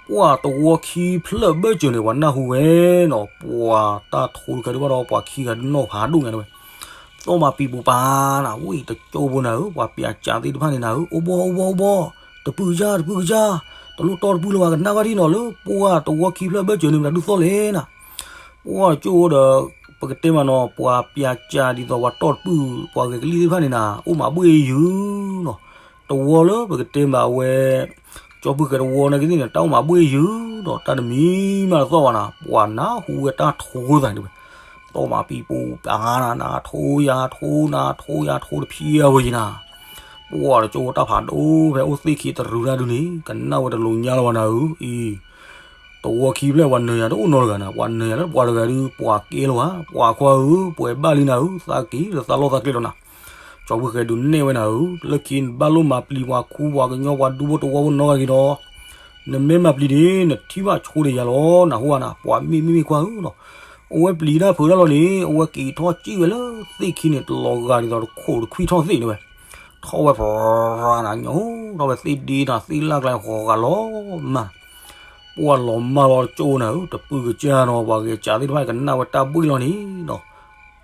ပှၤတဝီခံဖျၢၣ်ဘၢၣ်စၢၤန့ၣ် ပှၤနၢ်ဟူဝဲနီၤ, ပှၤတၢ်ထိတခါဒုးဘၣ်ဒီး ပှၤခံဂၤဒုးနီၢ်ဖးဒိၣ်ညါတဲဝဲ, သီၣ်မးပံၤပူၤပာ်နၤ, ဝံၤတကၠိဖိနၤဧၢ, ပှၤပျးကးသ့ၣ်တဖၣ်န့ၣ်နၤဧၢ, အိၣ်ဘီအိၣ်ဘီအိၣ်ဘီ, တပုၢ်ကစၢ် တပုၢ်ကစၢ်, တလိၣ်တီၢ်တပုၢ်လၢၤဘၣ် ကနၣ်ဘၣ်ဒ်နီၤလၢ ပှၤတဝီခံဖျၢၣ်ဘၢၣ်စၢၤန့ၣ် မတၤဒုးသီၣ်လဲၣ်နၤ, ပှၤတကၠိဒီး ပကတဲမးနီၤ ပှၤပျးကးဒ်သိးပှၤတီၢ်တပုၢ် ပှၤဂဲၤကလံၣ်သ့ၣ်တဖၣ်န့ၣ်နၤ အိၣ်မးဘှ့ၣ်ယုၤနီၤ, တဝီလၢပကတဲမးဝဲ ကၠီဖုဃဲၤတဝီနာ်က့သ့ၣ်န့ၣ် တၢ်အိၣ်မးဘှ့ၣ်ယုၤဒီး တၢ်တမံၤမးတသီၣ်ဘၣ်နၤ, ပှၤနၢ်ဟူဝဲတၢ်ထိသးန့ၣ်တဲဝဲ, သီၣ်မးပံၤပူၤပာ်နၤ နၤထိယၤထိ နၤထိယၤထိတဖျဲဝဲယံၤနၤ, ပှၤတကၠိတၢ်ဖးဒိၣ်ဖဲအိၣ်သ့ၣ်ခံတရူးတၢ်ဒုးန့ၣ် ကနၣ်ဝဲတလိၤညါလၢၤဘၣ်နၤဧၢ, အံၤ တဝီခံဖျၢၣ်ပှၤနၢၤယၤတအိၣ်နီတဂၤနၤ, ပှၤနၢၤယၤလၢပှၤတဂၤဒုး ပှၤကဲလၢၤဘၣ်, ပှၤခွါဧၢ ပှဲၤဘၣ်လံနၤဧၢ, သးက့ၤလၢသးလီၢ်သးကျဲလီၤနၤ, ကၠီဖုဃဲၤဒုးနဲၣ်ဝဲနၤဧၢ, လၢခံနဘၣ်လိၣ်မၤပျံၤပှၤခူပှၤကညီပှၤဒူဖိတဝီဖိနီတဂၤက့ၤဒီး နမ့ၢ်မၤပျံၤန့ၣ် နထံၣ်ဘၣ်ဆိဒီးယၤလီၤ, နၢ်ဟူဧါနၤ, ပှၤမ့ၢ်မ့ၢ်မ့ၢ်ခွါဧၢနီၤ, အဝဲပျံၤတၢ်ဖုးတၢ်လီၤန့ၣ် အဝဲက့ၤထီၣ်စံၣ်ဝဲလၢသ့ၣ်ခံန့ၣ် တလီၤဂာ်ဒ်သိးတခိၣ်တခွံထီၣ်သ့ၣ်န့ၣ်ဝဲ, ထီၣ်ဝဲဖရၤနၤ ညိထီၣ်ဝဲသ့ၣ်ဒ့နၤ သ့ၣ်လၢ်ကျါဃီၤဂာ်လီၤမး ပှၤလီၤမၢ်လီၤတကၠိနၤဧၢ, တပုၢ်ကစၢ်နီၤ ပှၤဂဲၤကးသ့ၣ်တဖၣ်ကနၣ်ဝဲတၢ်ဘှ့ၣ်လီၤန့ၣ်နီၤ,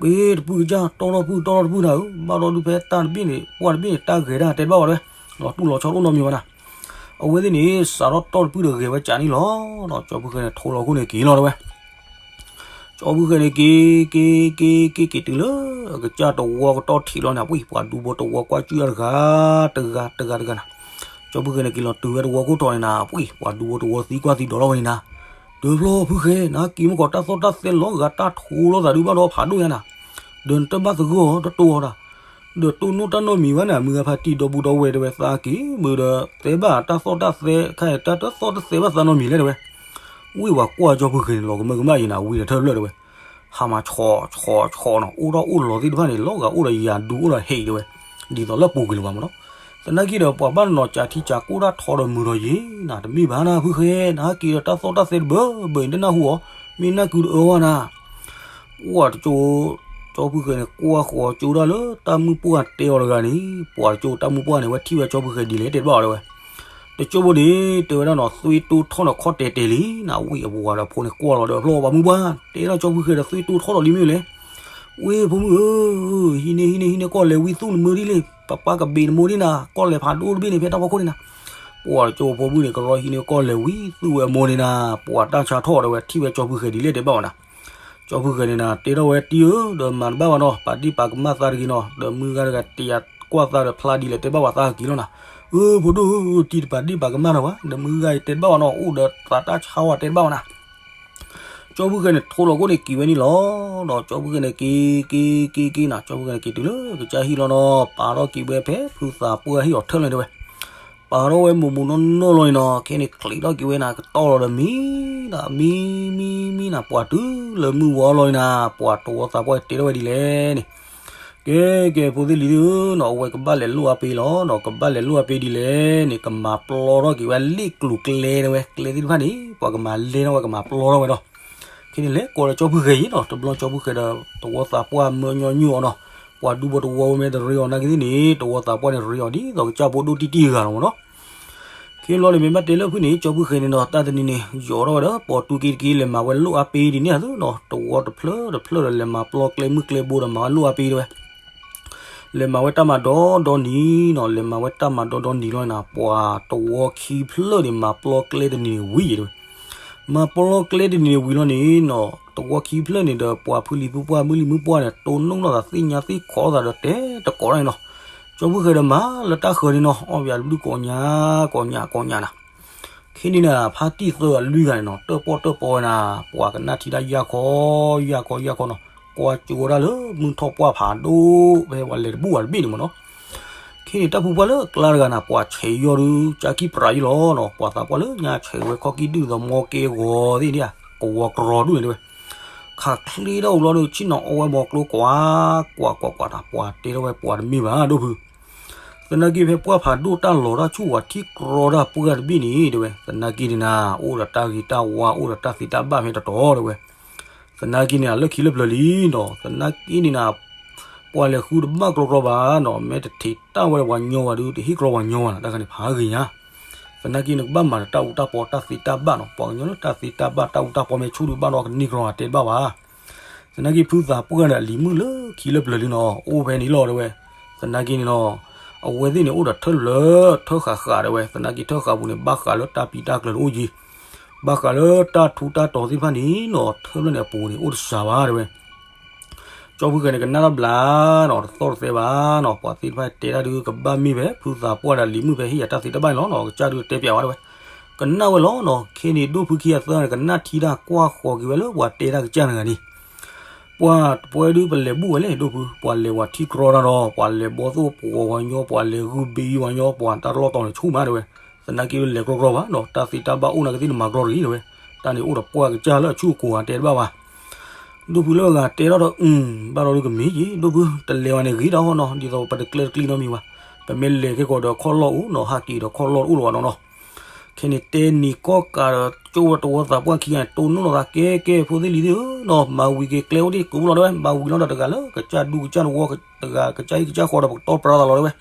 ပှ့ၤတပုၢ်ကစၢ် တီၢ်ထီၣ်ပုၢ် တီၢ်ထီၣ်တပုၢ်နၤဧၢ, ဘၣ်ဒီးဒုးဖဲတၢ်တဘ့ၣ်န့ၣ် ပှၢ်တဘ့ၣ်န့ၣ် တၢ်ဂဲၤတၢ်တဲတဘၣ်ဝဲတဲဝဲ, လီၤတူၢ်လီၤဆီတအိၣ်နီတမံၤဘၣ်နၤ, အဝဲသ့ၣ်န့ၣ် စးထီၣ်တီၢ်တပုၢ်ဒီးဂဲၤဝဲကးန့ၣ်လီၤ, ကၠီဖုဃဲၤန့ၣ် ထိလီၤခိၣ်န့ၣ်က့ၤလီၤတဲဝဲ ကၠီဖုဃဲၤန့ၣ်က့ၤ က့ၤ က့ၤ က့ၤ က့ၤတုၤလၢ အကစၢ်တဝီကတီၢ်ထံးလီၤန့ၣ် ပှ့ၤပှၤဒူဖိတဝီကွၢ်စူၣ်အါတဂၤ တဂၤ တဂၤ တဂၤနၤ, ကၠီဖုဃဲၤန့ၣ်က့ၤလီၤတုၤဝဲတဝီခိၣ်ထီၣ်န့ၣ်နၤ ပှ့ၤပှၤဒူဖိတဝီသံကွၢ်သံဒိးထီၣ်ဝဲန့ၣ်နၤ, တဖျီဖုဃဲၤ နက့ၤမ့ၢ်ကီးတၢ်သီၣ်တၢ်သဲလီၤဂာ်တၢ်ထိလီၤသးဒုးဘၣ်ဒီးဖးဒိၣ်ညါနၤ, ဒီးနတဘၣ်သဂၢၢ်အီၤ တတိၢ်အီၤတၢ် ဒီးတိၢ်နီၣ်တၢ်နီတမံၤဘၣ်န့ၣ် မုၢ်ဂၤဖးတံၢ်ဒီဘူးဒီဝဲၢ်တဲဝဲသးက့ၤ မုၢ်ဒီး တဲဘၣ်တၢ်သီၣ်တၢ်သဲခဲအံၤ တၢ်တသီၣ်တသဲဘၣ်သးနီတမံၤလဲၣ်တဲဝဲ, ဝံၣ်ပှၤကွၢ်ကၠီဖုဃဲၤန့ၣ် လီၤကမၢကမၣ်အံၤနၤ ဝံၤဒီးထၢၣ်ဖျၢၣ်တဲဝဲ, ဟးမၤဆီဆီဆီနီၤ အိၣ်ထီၣ်အိၣ်လီၤသ့ၣ်တဖၣ်န့ၣ် လီၤဂာ်အိၣ်ဒီးယၤဒူအိၣ်ဒီးဟဲအံၤတဲဝဲ, ဒ်သိးလၢပူၤကွံာ်လၢၤဘၣ်မးနီၤ, သနာ်က့ဒီးပှၤဘၣ်နီၤ ကးထံကးကီၢ်တၢ်ထီဒီးမုာ်ဒီးယံၤနၤ တမ့ၢ်ဘၣ်နၤဖုဃဲၤ နဟဲက့ၤဒီးတၢ်သီၣ်တၢ်သဲတဘၢဘၢအံၤ တနၢ်ဟူအီၤ မ့ၢ်နၢ်ကုတအၢဝဲနၤ ပှၤတကၠိ ကၠီဖုဃဲၤန့ၣ် ကွၢ်ဃီၤကၠိဒၣ်လၢတၢ်မုၢ်ပှၢ်တဲအီၤတဂၤန့ၣ် ပှၤတကၠိတၢ်မုၢ်ပှၢ်န့ၣ် ဝဲထံၣ်ဝဲကၠီဖုဃဲၤဒ်လဲၣ်တဲတဘၣ်အီၤတဲဝဲ, တကၠိဖိန့ၣ် တဲဝဲဒၣ်နီၤ သွံၣ်တိၢ်ထီၣ်ဒီးခီၣ်တဲာ်တဲာ်လံနၤ ဝံၣ်အပှၤဒီးဖိန့ၣ်ကွၢ်လီၤဒီးအဖျီဘၣ်မုၢ်ပှၢ် တဲဒၣ်ကၠီဖုဃဲၤဒီးသွံၣ်တိၢ်ထီၣ်ဒီးလံမ့ၢ်လဲၣ်, ဝ့ၢ်ဖိမုၣ်ဧၢ, ဟံးန့ၢ်ဟံးန့ၢ်ဟံးန့ၢ်ကီၢ်လဲၤဝံသူၣ်နမၢဒ်လဲၣ် ပပၢ်ကဘ့ၣ်နမိၢ်ဒ်နၤ ကီၢ်လဲၤဖးဒိၣ်တဘ့ၣ်န့ၣ် ဖဲတၢ်ဖီခိၣ်န့ၣ်နၤ, ပှၤတကၠိဖိမုၣ်န့ၣ် ကရီဟံးန့ၢ်ကီၢ်လဲၤဝံသူၣ်ဝဲအမိၢ်န့ၣ်နၤ, ပှၤတၢ်ဆါထီၣ်ဒီးဝဲထံၣ်ဝဲကၠီဖုဃဲၤဒ်လဲၣ်တဲဘၣ်အီၤနၤ ကၠီဖုဃဲၤန့ၣ်နၤ တဲထီၣ်ဝဲတံၢ်ဧၢ ဒီးမၤတဘၣ်ဘၣ်နီၤ ပာ်ဒ့ၣ်ပာ်ကမၣ်သးတဂ့ၤနီၤ ဒီးမုၢ်ဂၤတဂၤတယၤကွၢ်သးဒီးဖျါဒ်လဲၣ်တဲဘၣ်ဝဲသးက့ၤလီၤနၤ, အၢ ဖိဒိၣ်ဧၢ တံၢ်တပာ်ဒ့ၣ်ပာ်ကမၣ်နီၤဝဲ ဒီးမုၢ်ဂၤအံၤတဲတဘၣ်ဝဲနီၤ အိၣ်ဒီးသးတၢ်ဆါဝဲတဲတဘၣ်ဝဲနၤ ကၠီဖုဃဲၤန့ၣ် ထိလီၤခိၣ်န့ၣ်က့ၤဝဲန့ၣ်လီၤ. ဒီးကၠီဖုဃဲၤန့ၣ်က့ၤ က့ၤ က့ၤ က့ၤနၤ ကၠီဖုဃဲၤန့ၣ်က့ၤတုၤလၢကစၢ်ဟံၣ်လီၤနီၤ ပာ်ထီၣ်က့ၤဝဲဖဲဖုသးပှၢ်ဟ့ၣ်အီၤထၢၣ်လီၤတဲဝဲ ပာ်ထီၣ်ဝဲမိၢ်မိၢ်နီၢ်နီၢ်လီၤန့ၣ်နီၤ ခဲန့ၣ်ချံးထီၣ်က့ၤဝဲနၤ ကတီၢ်လီၤဒီးမံနၤ မံ မံ မံနၤ ပှၤတုၤလၢမုၢ်ဝီလီၤန့ၣ်နၤ ပှၤတဝီသးပှၢ်တဲထီၣ်ဝဲဒ်လဲၣ်န့ၣ် ကဲ ကဲ ဖိသ့ၣ်လံၤသ့ၣ်ဧၢနီၤ အဝဲကဘၣ်လဲၤလိၣ်အါပ့ၤလီၤနီၤ ကဘၣ်လဲၤလိၣ်အါပ့ၤဒ်လဲၣ်န့ၣ် ကမၤပျီထီၣ်က့ၤဝဲလ့ၣ်ကျိၤကျဲတဲဝဲ ကျဲသ့ၣ်တဖၣ်န့ၣ် ပှၤကမၤလဲထီၣ်ဝဲ ကမၤပျီထီၣ်ဝဲဒီး ခဲန့ၣ်လဲၤကိးဒီးကၠီဖုဃဲၤအံၤနီၤ တဘျီကၠီဖုဃဲၤဒီး တဝီသးပှၢ်မၢညီနုၢ်အီၤနီၤ ပှၤဒူဖိတဝီဝဲမ့ၢ်တရ့အီၤနာ်က့သ့ၣ်န့ၣ် တဝီသးပှၢ်န့ၣ် ရ့အီၤဒ်သိးကစၢ်ဖိဒိၣ်တံၢ်တံၢ်အဂၤလီၤမးနီၤ ခဲဘျီန့ၣ် မ့ၢ်ဘၣ်တဲလၢဖုန့ၣ် ကၠီဖုဃဲၤန့ၣ်ဒီး တၢ်တနံၤန့ၣ် ယိးထီၣ်ဝဲဒီး ပိာ်တူၢ်က့တက့ လဲၤမၤဝဲလိၣ်အါပ့ၤဒ်န့ၣ်အသိးနီၤ တဝီတဖျၢၣ်တဖျၢၣ်ဒီး လဲၤမၤပျီကျဲမုၢ်ကျဲဘိဒီး မၤဝဲလိၣ်အါပ့ၤတဲဝဲ လဲၤမၤဝဲတၢ်မၤဒီဒီနံၤနီၤ လဲၤမၤဝဲတၢ်မၤဒီဒီနံၤလီၤနၤ ပှၤတဝီခံဖျၢၣ်န့ၣ် မၤပျီကျဲတနံၤန့ၣ်ဝံၤတဲဝဲ မၤပျီကျဲတနံၤန့ၣ်ဝံၤလီၤန့ၣ်နီၤ တဝီခံဖျၢၣ်န့ၣ်ဒီး ပှၤဖုလံၤဖုပှၢ် မုၢ်လံၤမုၢ်ပှၢ်န့ၣ် တိၢ်နီၣ်လိာ်သးသ့ၣ်ညါသ့ၣ်ခိးလိာ်သးဒီးတဲတကိးန့ၣ်နီၤ ကၠီဖုဃဲၤဒီးမၤလၢတၢ်ဃၢၤန့ၣ်နီၤ အီၣ်ဘၣ်တဘျုးကိးညါ ကိးညါ ကိးညါနၤ ခဲ ခဲန့ၣ်နၤ ဖါတံၢ်သၢဂၤလွံၢ်ဂၤန့ၣ်နီၤ တၢၣ်ပီၣ်တၢၣ်ပီဝဲနၤ ပှၤကနၣ်ထံတၢ်ယၢ်ခီ ယၢ်ခီ ယၢ်ခီနီၤ ကွၢ်ကၠိဝဲဒၣ်လၢမုၢ်ထီၣ်ပှၢ်ဖးဒိၣ် ဖဲပှၤလဲၤတဘူၣ်ဝဲတဘ့ၣ်န့ၣ်မ့ၢ်နီၤ. ခဲန့ၣ်တၢ်ဖုပှၢ်လၢအကျါတဂၤနၤ ပှၤဆဲးယီၤဒုး ကၠၢ်ကံၣ်ပြးယံလီၤနီၤ ပှၤသးပှၢ်လၢညါဆဲးဝဲခီၣ်ကံၣ်ဒုၣ်ဒီးမီကဲဂီၤသ့ၣ်န့ၣ် ကဝီၤကြီဒူၣ်န့ၣ်တဲဝဲ ခးချ့ထီၣ်အိၣ်ဘျီဒီး ဆ့ၣ်နီၤအီဝဲဘီကျိကွၢ် ကွၢ်ကွၢ်ကွၢ်တၢ် ပှၤတဲထီၣ်ဝဲပှၤတမ့ၢ်ဘၣ်ဒိၣ်ဖု သနာ်က့ဖဲပှၢ်ဖးဒိၣ်တၢ်လီၤတၢ်ဆူၣ် ပှၤထံၣ်ကြီတၢ်ပှၢ်တဘ့ၣ်န့ၣ်တဲဝဲ သနာ်က့န့ၣ်နၤ အိၣ်ဒီးတၢ်ဂ့ၤတၢ်ဝါ အိၣ်ဒီးတၢ်သ့တၢ်ဘၣ်ဖဲတတီၤတဲဝဲ သနာ်က့န့ၣ် လၢခံလၢပျၢၤလံနီၤ သနာ်က့န့ၣ်နၤ ပှၤလဲၤဃုတဘၣ်ကြီကြီဘၣ်နီၤ မ့ၢ်တထံးတၢ်ဝဲဒီးပှၤညီဘၣ်ဒုး တဟ့ၣ်ကြီပှၤညီဘၣ်နီၤ တၢ်ခါန့ၣ်ဖးဂ့ၤညါ သနာ်က့နကဘၣ်မၤဒီးတၢ်အူတၢ်ပီတၢ်သ့တၢ်ဘၣ်နီၤ ပှၤကညီလၢတၢ်သ့တၢ်ဘၣ်တၢ်အူတၢ်ပီမ့ၢ်ဆူၣ်ဒုးဘၣ်ဒီးကန့ၢ်ကြီတဲတဘၣ်ဘၣ် သနာ်က့ဖုသးပှၢ်ဒီးအလံၤမုၣ်လၢခံလၢပျၢၤလံနီၤ အိၣ်ဖဲန့ၣ်လီၤတဲဝဲ သနာ်က့န့ၣ်နီၤ အဝဲသ့ၣ်န့ၣ်အိၣ်ဒီးထၢၣ်လၢ ထၢၣ်ဃာ်ဃာ်တဲဝဲ သနာ်က့ထၢၣ်ဃာ်ပူၤန့ၣ် ဘၣ်ဃးလၢတၢ်ပံးတၢ်ကျၢၤတအိၣ်ယံၤ ဘၣ်ဃးလၢတၢ်ထူးတၢ်တီၤသ့ၣ်တဖၣ်န့ၣ်နီၤ ထၢၣ်ဖျၢၣ်န့ၣ်အပူၤန့ၣ် အိၣ်တစှၤဘၣ်တဲဝဲ ကၠီဖုဃဲၤန့ၣ် ကနၣ်တၢ်ဘျါနီၤ တသီၣ်တသဲဘၣ်နီၤ ပှၤသ့ၣ်တဖၣ်တဲတၢ်ဒုးကဘၣ်မ့ၢ်ဖဲ ဖုသးပှၢ်ဒီးလံၤမုၣ်ဖဲဟ့ၣ်ယၤတၢ်သ့တၢ်ဘၣ်န့ၣ်လီၤနီၤ ကစၢ်ဒုးတဲပျးဝဲတဲဝဲ ကနၣ်ဝဲလီၤနီၤ ခဲန့ၣ်ဒိၣ်ဖုခံဂၤသၢဂၤန့ၣ် ကနၣ်ထံတၢ်ကွၢ်ဃီၤက့ၤဝဲလၢပှၤတဲတၢ်ကစၢ်တဂၤန့ၣ် ပှၤတပှဲၤဒုးပလဲၤဘူၣ်ဝဲလဲၣ်ဒိၣ်ဖု ပှၤလဲၤဝဲထံကြီတၢ်ဒီး ပှၤလဲၤဘီသိၣ်ပှီၤဝဲညီ ပှၤလဲၤဂုၢ်ဘ့ဝဲညီ ပှၤတၢ်လီၢ်တီၤန့ၣ်ဆူၣ်မးတဲဝဲ သနာ်က့လၢလဲၤကြီကြီဘၣ်နီၤ တၢ်သ့တၢ်ဘၣ်အိၣ်နာ်က့သ့ၣ်နမၤကြီတဂ့ၤတဲဝဲ တၢ်န့ၣ်အိၣ်ဒီးပှၢ်ကစၢ်လၢအဆူၣ်အကိၤဧါတဲတဘၣ်ဘၣ် ဒိၣ်ဖုလၢအဂၤတဲထီၣ်ဒီး အု ဘၣ်ဒီးဒုးကမ့ၢ်က့ၤ ဒိၣ်ဖု တလဲၤဝဲန့ၣ်ဂ့ၤဒီးနီၤ ဒ်သိးပတကျဲတကျံနီတမံၤဘၣ် ပမ့ၢ်လဲၤခဲကီးဒီးခီၣ်လီၢ်အိၣ်နီၤ ဟးက့ၤဒီးခီၣ်လီၢ်တအိၣ်လၢၤဘၣ်နီၤနီၤ ခဲန့ၣ်တဲနံၤကီၢ်ကးဒီး ကၠိဝဲတဝီသးပှၢ်ခံဂၤန့ၣ် တိၢ်နီၣ်လိာ်သး ကဲကဲ ဖိသ့ၣ်လံၤသ့ၣ်ဧၢနီၤ မၤဝံၤက့ၤကျဲအိၣ်ဒံးကိးလီၤတဲဝဲ မၤဝံၤလီၤဒီးတဂၤလၢကစၢ်ဒူကစၢ်တဝီ တဂၤကစၢ်ဟံၣ်ကစၢ်ဃီဒီး ပကတီၢ်ပြါသးလီၤတဲဝဲ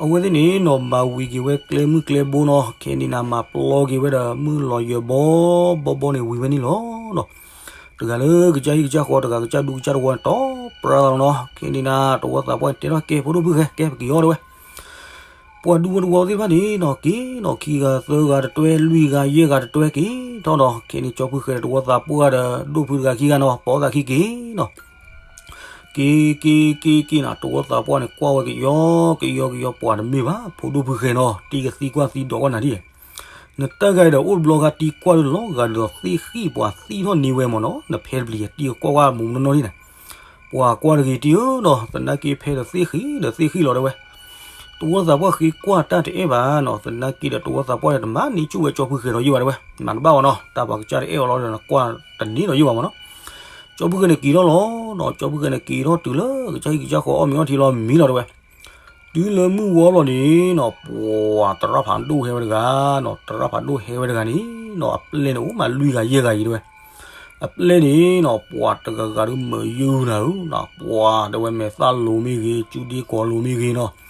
အဝဲသ့ၣ်န့ၣ်နီၤ မၤဝံၤက့ၤဝဲကျဲမုၢ်ကျဲဘိနီၤ ခဲန့ၣ်နၤမၤပျီက့ၤဝဲဒီး မုၢ်လီၤယၢၤဘီဘီဘီန့ၣ်ဝံၤဝဲန့ၣ်လီၤနီၤ တဂၤလၢကစၢ်ဟံၣ်ကစၢ်ဃီ တဂၤကစၢ်ဒူကစၢ်တဝီန့ၣ် တီၢ်ပြါသးလီၤနီၤ ခဲန့ၣ်နၤ တဝီသးပှၢ်န့ၣ်တဲထီၣ် ကဲ ဖိဒိၣ်ဖုဃဲၤ ကဲ ပက့ၤအီၤတဲဝဲ ပှၤဒူဖိတဝီသ့ၣ်တဖၣ်န့ၣ်နီၤ က့ၤနီၤ ခံဂၤသၢဂၤတတွဲ လွံၢ်ဂၤယဲၢ်ဂၤတတွဲက့ၤထီၣ်နီၤ ခဲန့ၣ်ကၠီဖုဃဲၤဒီးတဝီသးပှၢ်ဒီး ဒိၣ်ဖုတဂၤခံဂၤနီၤ ပိာ်သးခံက့ၤနီၤ က့ၤက့ၤက့ၤက့ၤနီၤ တဝီသးပှၢ်န့ၣ် ကွၢ်ဝဲကယီကယီကယီ ပှၤတမ့ၢ်ဘၣ် ဖိဒိၣ်ဖုဃဲၤနီၤ တံၤကသံကွၢ်သံဒိးကွၢ်နၤဒ် နတၢ်ဂၤဒီးအိၣ်တဘျီဃီတံၤကွၢ်ဒုးလီၤဂာ်ဒ်သိးသ့ၣ်ဃံၣ် ပှၤသံထီၣ်န့ၢ်ဝဲမ့ၢ်နီၤ နဖဲတပျံၤတံၤကွၢ်ကွၢ်မူးနီၢ်နီၢ်ဒ်န့ၣ် ပှၤကွၢ်တဂ့ၤတံၤဧၢနီၤ သနာ်က့ဖဲဒီးသ့ၣ်ဃံၣ်ဒီးသ့ၣ်ဃံၣ်လီၤတဲဝဲ တဝီသးပှၢ်ဃ့ကွၢ်တၢ်တအဲၣ်ဘၣ်နီၤ သနာ်က့ဒီးတဝီသးပှၢ်န့ၣ် တမၤန့ၢ်ဆူၣ်ဝဲကၠီဖုဃဲၤဒီးယိၣ်ဘၣ်တဲဝဲ မၤတဘၣ်ဘၣ်နီၤ တၢ်ပှၤကစၢ်တအဲၣ်အီၤလီၤဒီး နကွၢ်တန့ၢ်ဒီးယိၣ်ဘၣ်မ့ၢ်နီၤ ကၠီဖုဃဲၤန့ၣ်က့ၤထီၣ်လီၤနီၤ ကၠီဖုဃဲၤန့ၣ်က့ၤထီၣ်တုၤလၢကစၢ်ဟံၣ်ကစၢ်ဃီအီၣ်မ့ၤအီထံလီၤမံလီၤတဲဝဲ တုၤလၢမုၢ်ဝီဘျီန့ၣ်နီၤ ပှၤသရၣ်ဖးဒိၣ်ဟဲဝဲတဂၤနီၤ သရၣ်ဖးဒိၣ်ဟဲဝဲတဂၤန့ၣ်နီၤ အပျဲၢ်န့ၣ်အိၣ်မးလွံၢ်ဂၤယဲၢ်ဂၤအံၤတဲဝဲ အပျဲၢ်န့ၣ်နီၤ ပှၤတဂၤဂၤဒုးမုာ်ယုၢ်နၤဧၢနီၤ ပှၤတဲဝဲမဲာ်သၣ်လိၤမ့ၢ်ဂ့ၤ စုဒ့ကီၤလိၤမ့ၢ်ဂ့ၤနီၤ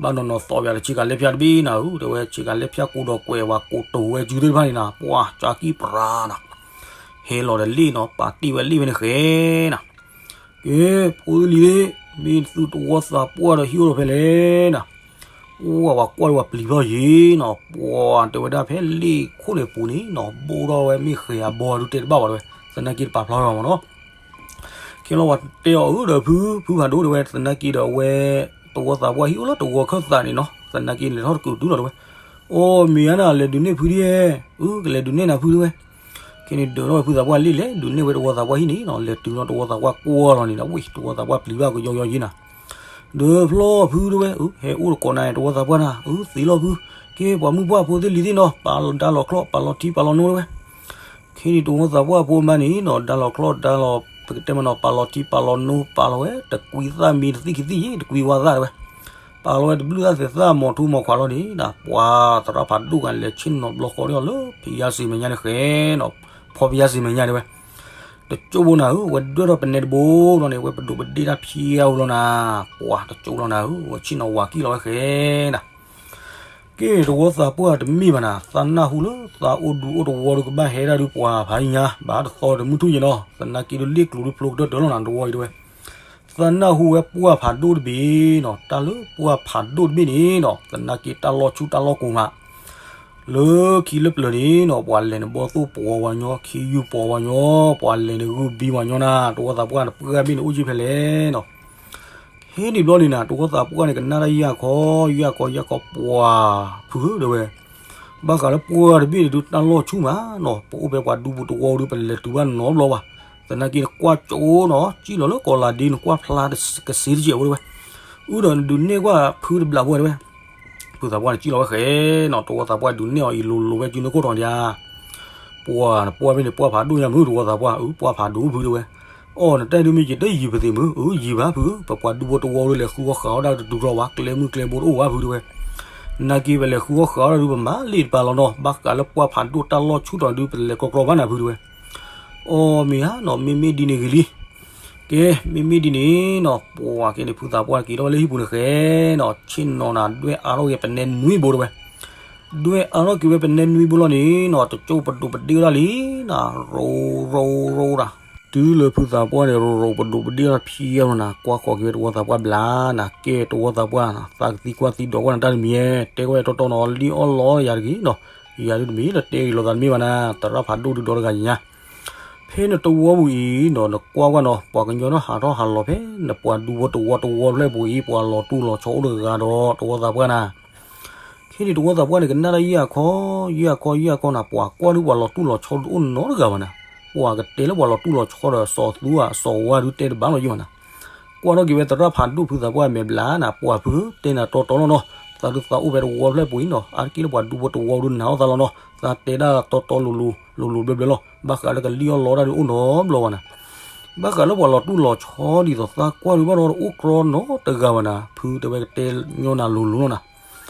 ဘၣ်နီၤနီၤသီၣ်ပယၤဒီးဆ့ကၤလဲဖၠၣ်တဘ့ၣ်နၤဧၢ တဲဝဲဆ့ကၤလဲဖၠၣ်ကိးဒီးကွဲးဝဲကိးတိၤဝဲစုသ့ၣ်တဖၣ်န့ၣ်နၤ ပှၤကၠီကံၣ်ပြါနၤ ဟဲလီၤဒီးလ့ၣ်နီၤ ပာ်တ့ၢ်ဝဲလ့ၣ်ဖဲန့ၣ်ဃဲနၤ ကဲ ဖိသ့ၣ်လံၤသ့ၣ် မ့ၢ်သုတဝီသးပှၢ်ဒီးဟံၣ်အိၣ်လီၤဖဲလဲၣ်နၤ အိၣ်ဝဲပှၤကွၢ်ဒီးပှၤပျံၤဖျီၣ်ယံၤနီၤ ပှၤတဲဝဲဒၣ်ဖဲလ့ၣ်ခိၣ်န့ၣ်ပူၤန့ၣ်နီၤ ဘိၣ်ထီၣ်ဝဲမ့ၢ်ဃဲၤအဘီဒုးတဲတဘၣ်ဘၣ်တဲဝဲ သနာ်က့တပာ်ဖျါထီၣ်မ့ၢ်နီၤ ခဲလီၤပှၤတဲအီၤအၢဒီးဖု ဖုဖးဒိၣ်တဲဝဲ သနာ်က့ဒီးအဝဲ တဝီသးပှၢ်ဟံၣ်အိၣ်လၢတဝီခၢၣ်သးန့ၣ်နီၤ သနာ်က့လဲၤထီၣ်တကုာ်တုၤလီၤတဲဝဲ အိၣ်မ့ၢ်ဧါနၤ လဲၤဒုးနဲၣ်ဖုဒ် အု ကလဲၤဒုးနဲၣ်နၤဖုတဲဝဲ ခဲန့ၣ်ဒုးထီၣ်ဝဲဖုသးပှၢ်လ့ၣ်လဲၤ ဒုးနဲၣ်ဝဲတဝီသးပှၢ်ဟံၣ်န့ၣ်နီၤ လဲၤတုၤလီၤတဝီသးပှၢ်ကွၢ်လီၤန့ၣ်ဒီး ဝံၤ တဝီသးပှၢ်ပျံၤဘၣ်ကယီကယီယံၤနၤ ဒုးဖျီၣ်ဖုတဲဝဲ အု ဟဲအိၣ်တကိးနၤ တဝီသးပှၢ်နၤ အု သ့လီၤဖု ကဲပှၤမုၣ်ပှၢ်ဖိသ့ၣ်လံၤသ့ၣ်နီၤ ပာ်ဒါလီၤချီၣ် ပာ်လီၤထံ ပာ်လီၤနိတဲဝဲ ခဲန့ၣ်တဝီသးပှၢ်ဖိမးန့ၣ်နီၤ ဒါလီၤချီၣ်ဒါလီၤ ပကတဲမ့ၢ်နီၤ ပာ်လီၤထံပာ်လီၤနိ ပာ်လီၤဝဲ တကွံသၣ်မံၤတသံၣ်ခံသံၣ်ယံၤ တကွံဝါသၣ်တဲဝဲ ပာ်လီၤဝဲတဘျုးသၣ်သဲးသၣ် မီၤထူမီၤခွါလီၤန့ၣ် ပှၤသရၣ်ဖးဒိၣ်ဂၤလဲၤဆ့ၣ်နီၤဘျီဃီဒီးလၢဖယါစံမဲာ်ညါန့ၣ်ဃဲနီၤ ဖီဖယါစံမဲာ်ညါတဲဝဲ တကၠိဘိနၤဧၢ ဝဲဒွဲၣ်ထီၣ်ပနဲတဘိလီၤန့ၣ် ဝဲပဒိးပဒ့ၣ်တၢ်ဖျါဧိၤလီၤနၤ ပှၤတကၠိလီၤနၤဧၢ ဝဲဆ့ၣ်နီၤဝၤကံၣ်လီၤဝဲဃဲနၤ ကဲ တဝီသးပှၢ်တမ့ၢ်ဘၣ်နၤ သးနၢ်ဟူလၢသးအိၣ်ဒူအိၣ်တဝီဒီးကဘၣ်ဟဲဒၣ်ဒုးပှၤဖးယံၤညါ ဘၣ်တသီတမုၢ်ထူၣ်ယံၤနီၤ သနာ်က့ဒုးလ့ၣ်ကျိၤဒုးဖျိကတၢၢ်တၢၢ်လီၤနၤ တဝီအံၤတဲဝဲ သးနၢ်ဟူဝဲပှၢ်ဖးဒိၣ်တဘ့ၣ်နီၤ တၢ်လၢပှၢ်ဖးဒိၣ်တဘ့ၣ်န့ၣ်နီၤ သနာ်က့တၢ်လီၢ်ဆူၣ်တၢ်လီၢ်ကိၤမး လၢခံလၢပျၢၤန့ၣ်နီၤ ပှၤလဲၤန့ၣ်ဘီသိၣ်ပှီၤဝဲညီ ခ့ယုၢ်ပှီၤဝဲညီ ပှၤလဲၤန့ၣ်ဂုၢ်ဘံဝဲညီနၤ တဝီသးပှၢ်န့ၣ် ပှၢ်ဘ့ၣ်န့ၣ်အိၣ်ယံၤဖဲလဲၣ်နီၤ ဟဲန့ၣ်ဘျီန့ၣ်နၤ တဝီသးပှၢ်န့ၣ် ကနၣ်တၢ်ယၢ်ခီ ယၢ်ခီ ယၢ်ခီ ပှၤဖုဧၢတဲဝဲ ဘၣ်ဃးလၢပှၢ်တဘ့ၣ်န့ၣ်ဒုး တၢ်လီၢ်ဆူၣ်မးနီၤ, ပအိၣ်ဖဲပှၤဒူဖိတဝီဒုး ပလဲၤတုၤဘၣ်နီတဘျီဘၣ်. သနာ်က့နကွၢ်ကၠိနီၤ, စံၣ်လီၤလၢကီးလၤဒ့ နကွၢ်ဖျါကစ့တကဲးဝဲတဝဲ. အုဒီးနဒုးနဲၣ်ကွၢ်ဖုတဘျီဖိတဝဲ. ဖုသးပှၢ်န့ၣ်စံၣ်လီၤဝဲဃဲနီၤ, တဝီသးပှၢ်ဒုးနဲၣ်အီၤအံၤလိၤလိၤဝဲ စုန့ၣ်ခိၣ်ထီၣ်ဒံးဧါ. ပှၢ်နပှၢ်ဖဲန့ၣ် ပှၢ်ဖးဒိၣ်ညါမုၢ် တဝီသးပှၢ်ဧၢ, ပှၢ်ဖးဒိၣ်ဖုတဝဲ. အီၣ်နတဲဒုးမ့ၢ်က့ၤတယံၤပသ့ၣ်မုၢ်, အၢ ယံၤဘၣ်ဖု, ပပှၤဒူဖိတဝီဒုး လဲၤဃုအီၣ်ဃုအီတၢ်တတုၤထီၣ်ဘၣ်, ကျဲမုၢ်ကျဲဘိတအိၣ်ဘၣ်ဖုတဝဲ. နာ်က့ပလဲၤဃုအီၣ်ဃုအီတၢ်ဒုး ပမၤလ့ၣ်တပၤလီၤနီၤ, ဘၣ်ဃးလၢပှၢ်ဖးဒိၣ်တၢ်လီၢ်ဆူၣ်ထီၣ်ဒုး ပလဲၤကြီကြီဘၣ်နၤဖုတဝဲ. အီၣ်မ့ၢ်ဧါနီၤ, မ့မ့ၢ်ဒ်န့ၣ်ဂ့ၤလံ. ကဲ မ့မ့ၢ်ဒ်န့ၣ်နီၤ, ပှၢ်ကဲန့ၣ် ဖုသးပှၢ်က့ၤထီၣ်ဝဲလၢဟံၣ်ပူၤန့ၣ်ဃဲနီၤ, ဆ့ၣ်နီၤနၤ ဒွဲၣ်အါထီၣ်က့ၤပနဲနွံဘိတဝဲ. ဒွဲၣ်အါထီၣ်က့ၤဝဲပနဲနွံဘိလီၤန့ၣ်နီၤ, တကၠိပဒိးပဒ့ၣ်ဝဲဒၣ်လံနၤ, ရိ ရိ ရိဒၣ်. တုၤလၢဖုသးပှၢ်န့ၣ် ရိ ရိပဒိးပဒ့ၣ်ဝဲဒၣ်ဖံအါလီၤနၤ, ကွၢ်ဃီၤက့ၤဝဲတဝီသးပှၢ်ဘျါနၤ, ကဲတဝီသးပှၢ်နၤ, သးကသံကွၢ်သံဒိးကွၢ်နၤတၢ်တမံၤ, တဲကွၢ်တီတီနီၤ, လံၣ်အီၣ်လီယၤတဂ့ၤနီၤ, ယၤဒုးတမ့ၢ်လၢတဲဂ့ၤလီၤသးတမ့ၢ်ဘၣ်နၤ, သရၣ်ဖးဒိၣ်ဒုးဒီတဂၤညါ ဖဲနတဝီပူၤအံၤနီၤ, နကွၢ်ကွၢ်နီၤ, ပှၤကညီထီၣ်ဟးထီၣ်ဟးလီၤဖဲနပှၤဒူဖိတဝီတဝီဖျၢၣ်ပူၤအံၤ ပှၤလီၤတူၢ်လီၤဆီအိၣ်တဂၤဒီး တဝီသးပှၢ်နၤ. ခဲန့ၣ်တဝီသးပှၢ်န့ၣ် ကနၣ်တၢ်ယံာ်အခီ, ယံာ်အခီ ယံာ်အခီနၤ, ပှၤကွၢ်ဒုးပှၤလီၤတူၢ်လီၤဆီတအိၣ်နီတဂၤဘၣ်နၤ. ပှၤကတဲလၢပှၤလီၤတူၢ်လီၤဆီဒီး စီၤသူဧါ စီၤဝါဒုးတဲတဘၣ်လီၤယံာ်ဘၣ်နၤ. ကွၢ်ထီၣ်က့ၤဝဲသရၣ်ဖးဒိၣ်ဖုသးပှၢ်မဲာ်ဘျါနၤ, ပှၢ်ဖုတဲနၤတီတီလီၤနီၤ, သးဒုးသးအိၣ်ဖဲတဝီဖျၢၣ်ပူၤအံၤနီၤ, အါတက့ၢ်လၢပှၤဒူဖိတဝီဒုးနာ်အီၣ်သးလီၤနီၤ, သးတဲဒၣ်တီတီလိၤလိၤ လိၤလိၤဘျၢဘျၢလီၤ, ဘၣ်ဃးလၢကလံၣ်အီၣ်လီတၢ်ဒုးအိၣ်နီတဘျီဘၣ်နၤ. ဘၣ်ဃးလၢပှၤလီၤတူၢ်လီၤဆီဒ်သိးသးကွၢ်ဒုးဘၣ်ဒီးတအိၣ်ကြီနီတဂၤဘၣ်နၤ, ဖုတဲဝဲကတဲညီနၤလိၤလိၤလီၤနၤ.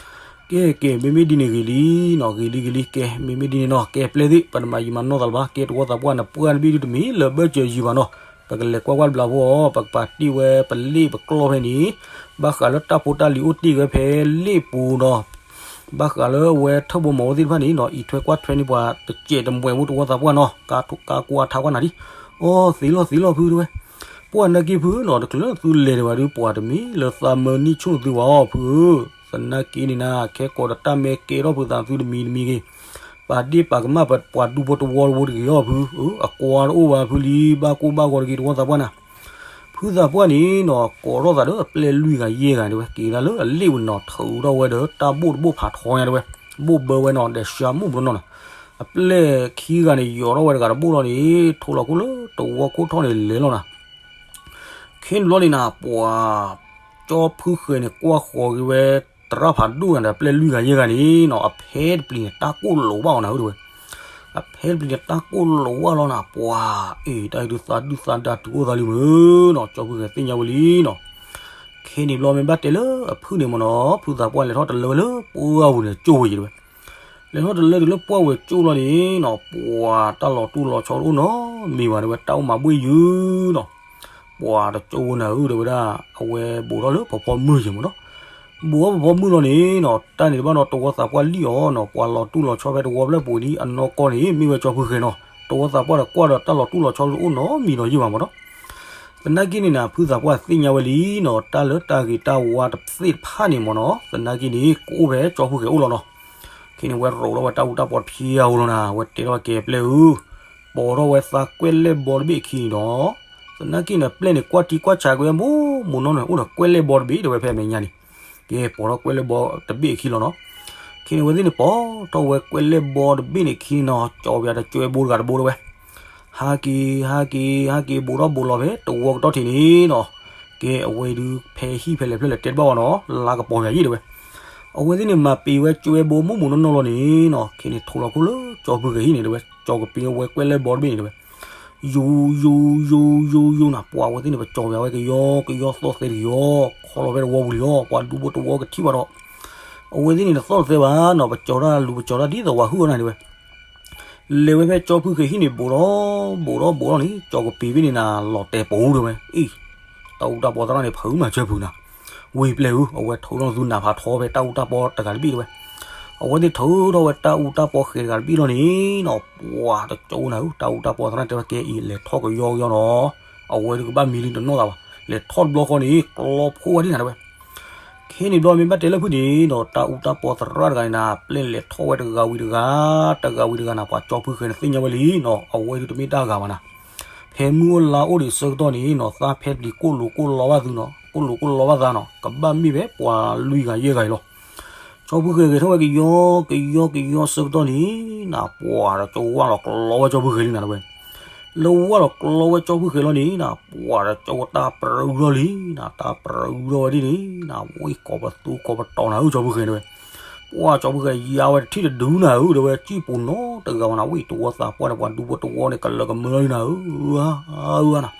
ကဲ ကဲ မ့မ့ၢ်ဒ်န့ၣ်ဂ့ၤလံနီၤ, ဂ့ၤလံ ဂ့ၤလံ, ကဲ မ့မ့ၢ်ဒ်န့ၣ်နီၤ, ကဲ ပျဲၢ်သ့ၣ် ပတမၤယံာ်မၤနီၢ်သးလၢၤဘၣ်, ကဲတဝီသးပှၢ်နပှၢ်တဘ့ၣ်ဒုးတမ့ၢ်လၢၤဘၢၣ်စၢၤယံာ်ဘၣ်နီၤ, ပကလဲၤကွၢ်ကွၢ်တဘျီဖိအီၤ, ပကပာ်တ့ၢ်ဝဲပလ့ၣ်ပကျီၢ်ဖဲန့ၣ်, ဘၣ်ဃးလၢတၢ်ဖိတၢ်လံၤအိၣ်တ့ၢ်ဝဲဖဲလ့ၣ်ပူၤနီၤ, ဘၣ်ဃးလၢအဝဲထၢၣ်ဘိမီၤဝဲသ့ၣ်တဖၣ်န့ၣ်နီၤ, အံးထွဲကွၢ်ထွဲန့ၢ်ပှၤတစဲးတမှဲးဖိတဝီသးပှၢ်နီၤ, ကါထိကါကွၢ်ထါကွၢ်နၤဒံး, အိ သ့လီၤသ့လီၤဖုတဲဝဲ, ပှၢ်နာ်က့ဖုနီၤ, တချုးလၢသုလဲၤဒံးဘၣ်ဒုး ပှၤတမ့ၢ်လၢသးမၢနံၣ်ဆူၣ်သုဘၣ်အီၤဖုဧၢ, သနာ်က့န့ၣ်နၤ ခဲကိးဒီးတၢ်မဲကဲထီၣ်ဖုသးသုတမံၤတမံၤဂ့ၤ, ပာ်ဒ့ၣ်ပာ်ကမၣ်ပပှၤဒူဖိတဝီတဝီတဂ့ၤအီၤဖုဧၢ, အကွၢ်တအိၣ်ဘၣ်ဖုလံ, ဘၣ်ကိၢ်ဘၣ်ဂီၤတဂ့ၤ တဝီသးပှၢ်နၤ. ဖုသးပှၢ်န့ၣ်နီၤ ကိးထီၣ်သးဒီးအပျဲၢ်လွံၢ်ဂၤယဲၢ်ဂၤတဲဝဲ, က့ၤဒၣ်လၢအလ့ၣ်ဝဲနီၤ, ထုးထီၣ်ဝဲဒီးတၢ်ဘိၣ်တဘိၣ်ဖးထီညါတဲဝဲ, ဘိၣ်ဘၢဝဲနီၤ ဒီးစှၤမုၣ်ပနီၢ်နီၤ, အပျဲၢ်ခံဂၤန့ၣ် ယီၤထီၣ်ဝဲတဂၤတဘိၣ်လီၤန့ၣ် ထိးလီၤခိၣ်လၢတဝီခိၣ်ထီၣ်န့ၣ်လဲၤလီၤနၤ. ခဲန့ၣ်ဘျီန့ၣ်နၤ ပှၤ ကၠီဖုဃဲၤန့ၣ် ကွၢ်ဃီၤက့ၤဝဲ သရၣ်ဖးဒိၣ်ဂၤဒီး အပျဲၢ်လွံၢ်ဂၤယဲၢ်ဂၤန့ၣ်နီၤ, အဖဲတပျံၤန့ၣ် တၢ်ကိၢ်လိာ်ဘၣ်အီၤနၤဧၢတဲဝဲ, အဖဲတပျံၤန့ၣ် တၢ်ကိၢ်လိာ်ဘၣ်လီၤနၤ, ပှၤ အ့ တၢ်အံၤဒုးသးဒုၣ်သးဒါတုၤအိၣ်သးလံမုၢ်နီၤ, ကၠီဖုဃဲၤသ့ၣ်ညါဝဲလံနီၤ. ခဲန့ၣ်ဘျီမ့ၢ်ဘၣ်တဲလၢအဖုၣ်န့ၣ်မ့ၢ်နီၤ, ဖုသးပှၢ်လဲၤထီၣ်တလၢဝဲလၢပှၢ်ပူၤန့ၣ် ကၠိဝဲယံၤတဲဝဲ လဲၤထီၣ်တလၢတုၤလၢပှၢ်ဝဲကၠိလီၤန့ၣ်နီၤ, ပှၤတၢ်လီၤတူၢ်လီၤဆီတအိၣ်နီတမံၤဘၣ်တဲဝဲ, တၢ်အိၣ်မၤဘှ့ၣ်ယုာ်နီၤ, ပှၤတကၠိဝဲနၤဧၢတဲဝဲဒၣ်, အဝဲဘူးထီၣ်လၢဖီဖီမုၢ်ယံၤမ့ၢ်နီၤ, ဘူးထီၣ်ဖီဖီမုၢ်လီၤန့ၣ်နီၤ, တၢ်န့ၣ်တဘၣ်နီၤ တဝီသးပှၢ်လံၣ်အီၤနီၤ, ပှၤလီၤတူၢ်လီၤဆီဖဲတဝီဖျၢၣ်ပူၤန့ၣ် အနီၢ်ကီၢ်န့ၣ် မ့ၢ်ဝဲကၠီဖုဃဲၤနီၤ, တဝီသးပှၢ်ဒီးကွၢ်ဒီးတၢ်လီၤတူၢ်လီၤဆီတအိၣ်နီတမံၤနီၤယံၤဘၣ်မ့ၢ်နီၤ. သနာ်က့န့ၣ်နၤ ဖုသးပှၢ်သ့ၣ်ညါဝဲလံနီၤ, တၢ်လၢတၢ်ဂ့ၤတၢ်ဝါတသ့ၣ်တဖၣ်န့ၣ်မ့ၢ်နီၤ, သနာ်က့န့ၣ် ကအိၣ်ဖဲကၠီဖုဃဲၤအိၣ်လီၤနီၤ. ခဲန့ၣ်ဝဲရိးထီၣ်ဝဲတၢ်အူတၢ်ပီတဖၠါဧိၤလီၤနၤ, ဝဲတဲထီၣ်ဝဲကဲပျဲၢ်ဧၢ, ပိာ်ထီၣ်ဝဲသးကွဲၢ်လဲၣ်ဘီတဘ့ၣ်အခံန့ၣ်ဒီး, သနာ်က့န့ၣ် ပျဲၢ်န့ၣ် ကွၢ်ထံကွၢ်ဆးက့ၤဝဲမိၢ်မိၢ်နီၢ်နီၢ်န့ၣ် အိၣ်ဒီးကွဲၢ်လဲၣ်ဘီတဘ့ၣ်တဲဝဲဖဲအမဲာ်ညါန့ၣ်, ကဲပိာ်ထီၣ်ကွဲၢ်လဲၣ်ဘီတဘ့ၣ်အခံလီၤနီၤ. ခဲန့ၣ်ဝဲသ့ၣ်န့ၣ် ပိာ်ထီၣ်ဝဲကွဲၢ်လဲၣ်ဘီတဘ့ၣ်န့ၣ်အခံန့ၣ်နီၤ, ကၠီပယၤတကၠွဲဘိတဂၤတဘိတဲဝဲ ဟးက့ၤ ဟးက့ၤ ဟးက့ၤ ဘူးထီၣ်ဘူးလီၤဖဲတဝီကတီၢ်ထံးန့ၣ်နီၤ, ကဲအဝဲဒုးဖဲဟံၣ်ဖဲလဲၣ်ဖျၢၣ်လဲၣ်တဲတဘၣ်ဘၣ်နီၤ, လါကပီၤယၤယံၣ်တဲဝဲ. အဝဲသ့ၣ်န့ၣ်မၤပံာ်ဝဲကၠွဲဘိမိၢ်မိၢ်နီၢ်နီၢ်လီၤန့ၣ်နီၤ, ခဲန့ၣ်ထိးလီၤခိၣ်လၢကၠီဖုဃဲၤဟံၣ်န့ၣ်တဲဝဲ, ကၠီကပ့ၤဝဲကွဲၢ်လဲၣ်ဘီတဘ့ၣ်န့ၣ်တဲဝဲ. ယူၤ ယူၤ ယူၤ ယူၤ ယူၤနၤ, ပှၤဝဲသ့ၣ်န့ၣ် ပကၠီပယၤဝဲကယီကယီသီၣ်သဲတကယီ, ခီလီၤဖဲတဝီပူၤလံလီၤ, ပှၤဒူဖိတဝီကထံၣ်ဘၣ်ဒီး, အဝဲသ့ၣ်န့ၣ်တသီၣ်တသဲဘၣ်နီၤ, ပကၠီတၢ်လူၤပကၠီတၢ်ဒ်သိးပှၤဟုၣ်အီၤနၤတဲဝဲ. လဲၤဝဲဖဲကၠီဖုဃဲၤဟံၣ်န့ၣ် ဘူးထီၣ် ဘူးထီၣ် ဘူးထီၣ်န့ၣ် ကၠီကပ့ၤဘ့ၣ်န့ၣ်နၤ လီၤတဲာ်ပိာ်တဲဝဲ, အ့ တၢ်အူတၢ်ပီသရၣ်န့ၣ် ဖုးမၤစၢၤဖုးနၤ, ဝံၤပျဲၢ်ဧၢ, အဝဲထုးထီၣ်သုနၢ်ဖးထီဖဲတၢ်အူတၢ်ပီတဂၤတဘ့ၣ်တဲဝဲ. အဝဲသ့ၣ်ထုးထီၣ်ဝဲတၢ်အူတၢ်ပီဃဲၤတဂၤတဘ့ၣ်လီၤန့ၣ်နီၤ, ပှၤတကၠီနၤဧၢ, တၢ်အူတၢ်ပီသရၣ်တဲဝဲကဲအံၤ လဲၤထီၣ်ကယီကယီနီၤ, အဝဲဒုးကဘၣ်မံလံတနီၣ်သးဘၣ်, လဲၤထီၣ်တဘျီဃီန့ၣ် ကျီဖိဝဲဒၣ်နၤတဲဝဲ. ခဲန့ၣ်ဘျီမ့ၢ်ဘၣ်တဲလၢဖုန့ၣ်နီၤ, တၢ်အူတၢ်ပီသရၣ်တဂၤန့ၣ်နၤ ပျဲၢ်လဲၤထီၣ်ဝဲတဂၤဝံၤတဂၤ, တဂၤဝံၤတဂၤနၤ, ပှၤကၠီဖုဃဲၤန့ၣ်သ့ၣ်ညါဝဲလံနီၤ, အဝဲဒုးတမ့ၢ်တၢ်ဂၤဘၣ်နၤ. ဖဲမုၢ်အိၣ်လါအိၣ်ဒံးဆၢကတီၢ်န့ၣ်နီၤ, သးဖဲပျံၤကိၣ်လိာ်ကိၣ်လီဘၣ်သုနီၤ, ကိၣ်လိာ်ကိၣ်လီဘၣ်သးနီၤ, ကဘၣ်မ့ၢ်ဖဲပှၤလွံၢ်ဂၤယဲၢ်ဂၤအံၤလီၤ. ကၠီဖုဃဲၤဂဲၤထီၣ်ဝဲကယီကယီကယီဆၢကတီၢ်န့ၣ် နၤ ပှၤဒီးကၠီဝၢ်လီၤကျီဝဲကၠီဖုဃဲၤလံနၤတဲဝဲ. လၢဝၢ်လီၤကျီဝဲကၠီဖုဃဲၤလီၤန့ၣ်နၤ ပှၤဒီးကၠီဝဲတၢ်ပြၢအူထီၣ်လံနၤ, တၢ်ပြၢအူထီၣ်ဝဲဒ်န့ၣ်နၤ ဝံၣ်ကိးပသူကိးပတီၤနၤဧၢ ကၠီဖုဃဲၤတဲဝဲ. ပှၤကၠီဖုဃဲၤယါဝဲတထံၣ်တဒုနၤဧၢ တဲဝဲ စံၣ်ပူၤနီတဂၤဝဲနၤ ဝံၣ်တဝီသးပှၢ်န့ၣ် ပှၤဒူဖိတဝီန့ၣ် ကလၢကမၢလီၤလံနၤဧၢ, ဧါ, ဧါနၤ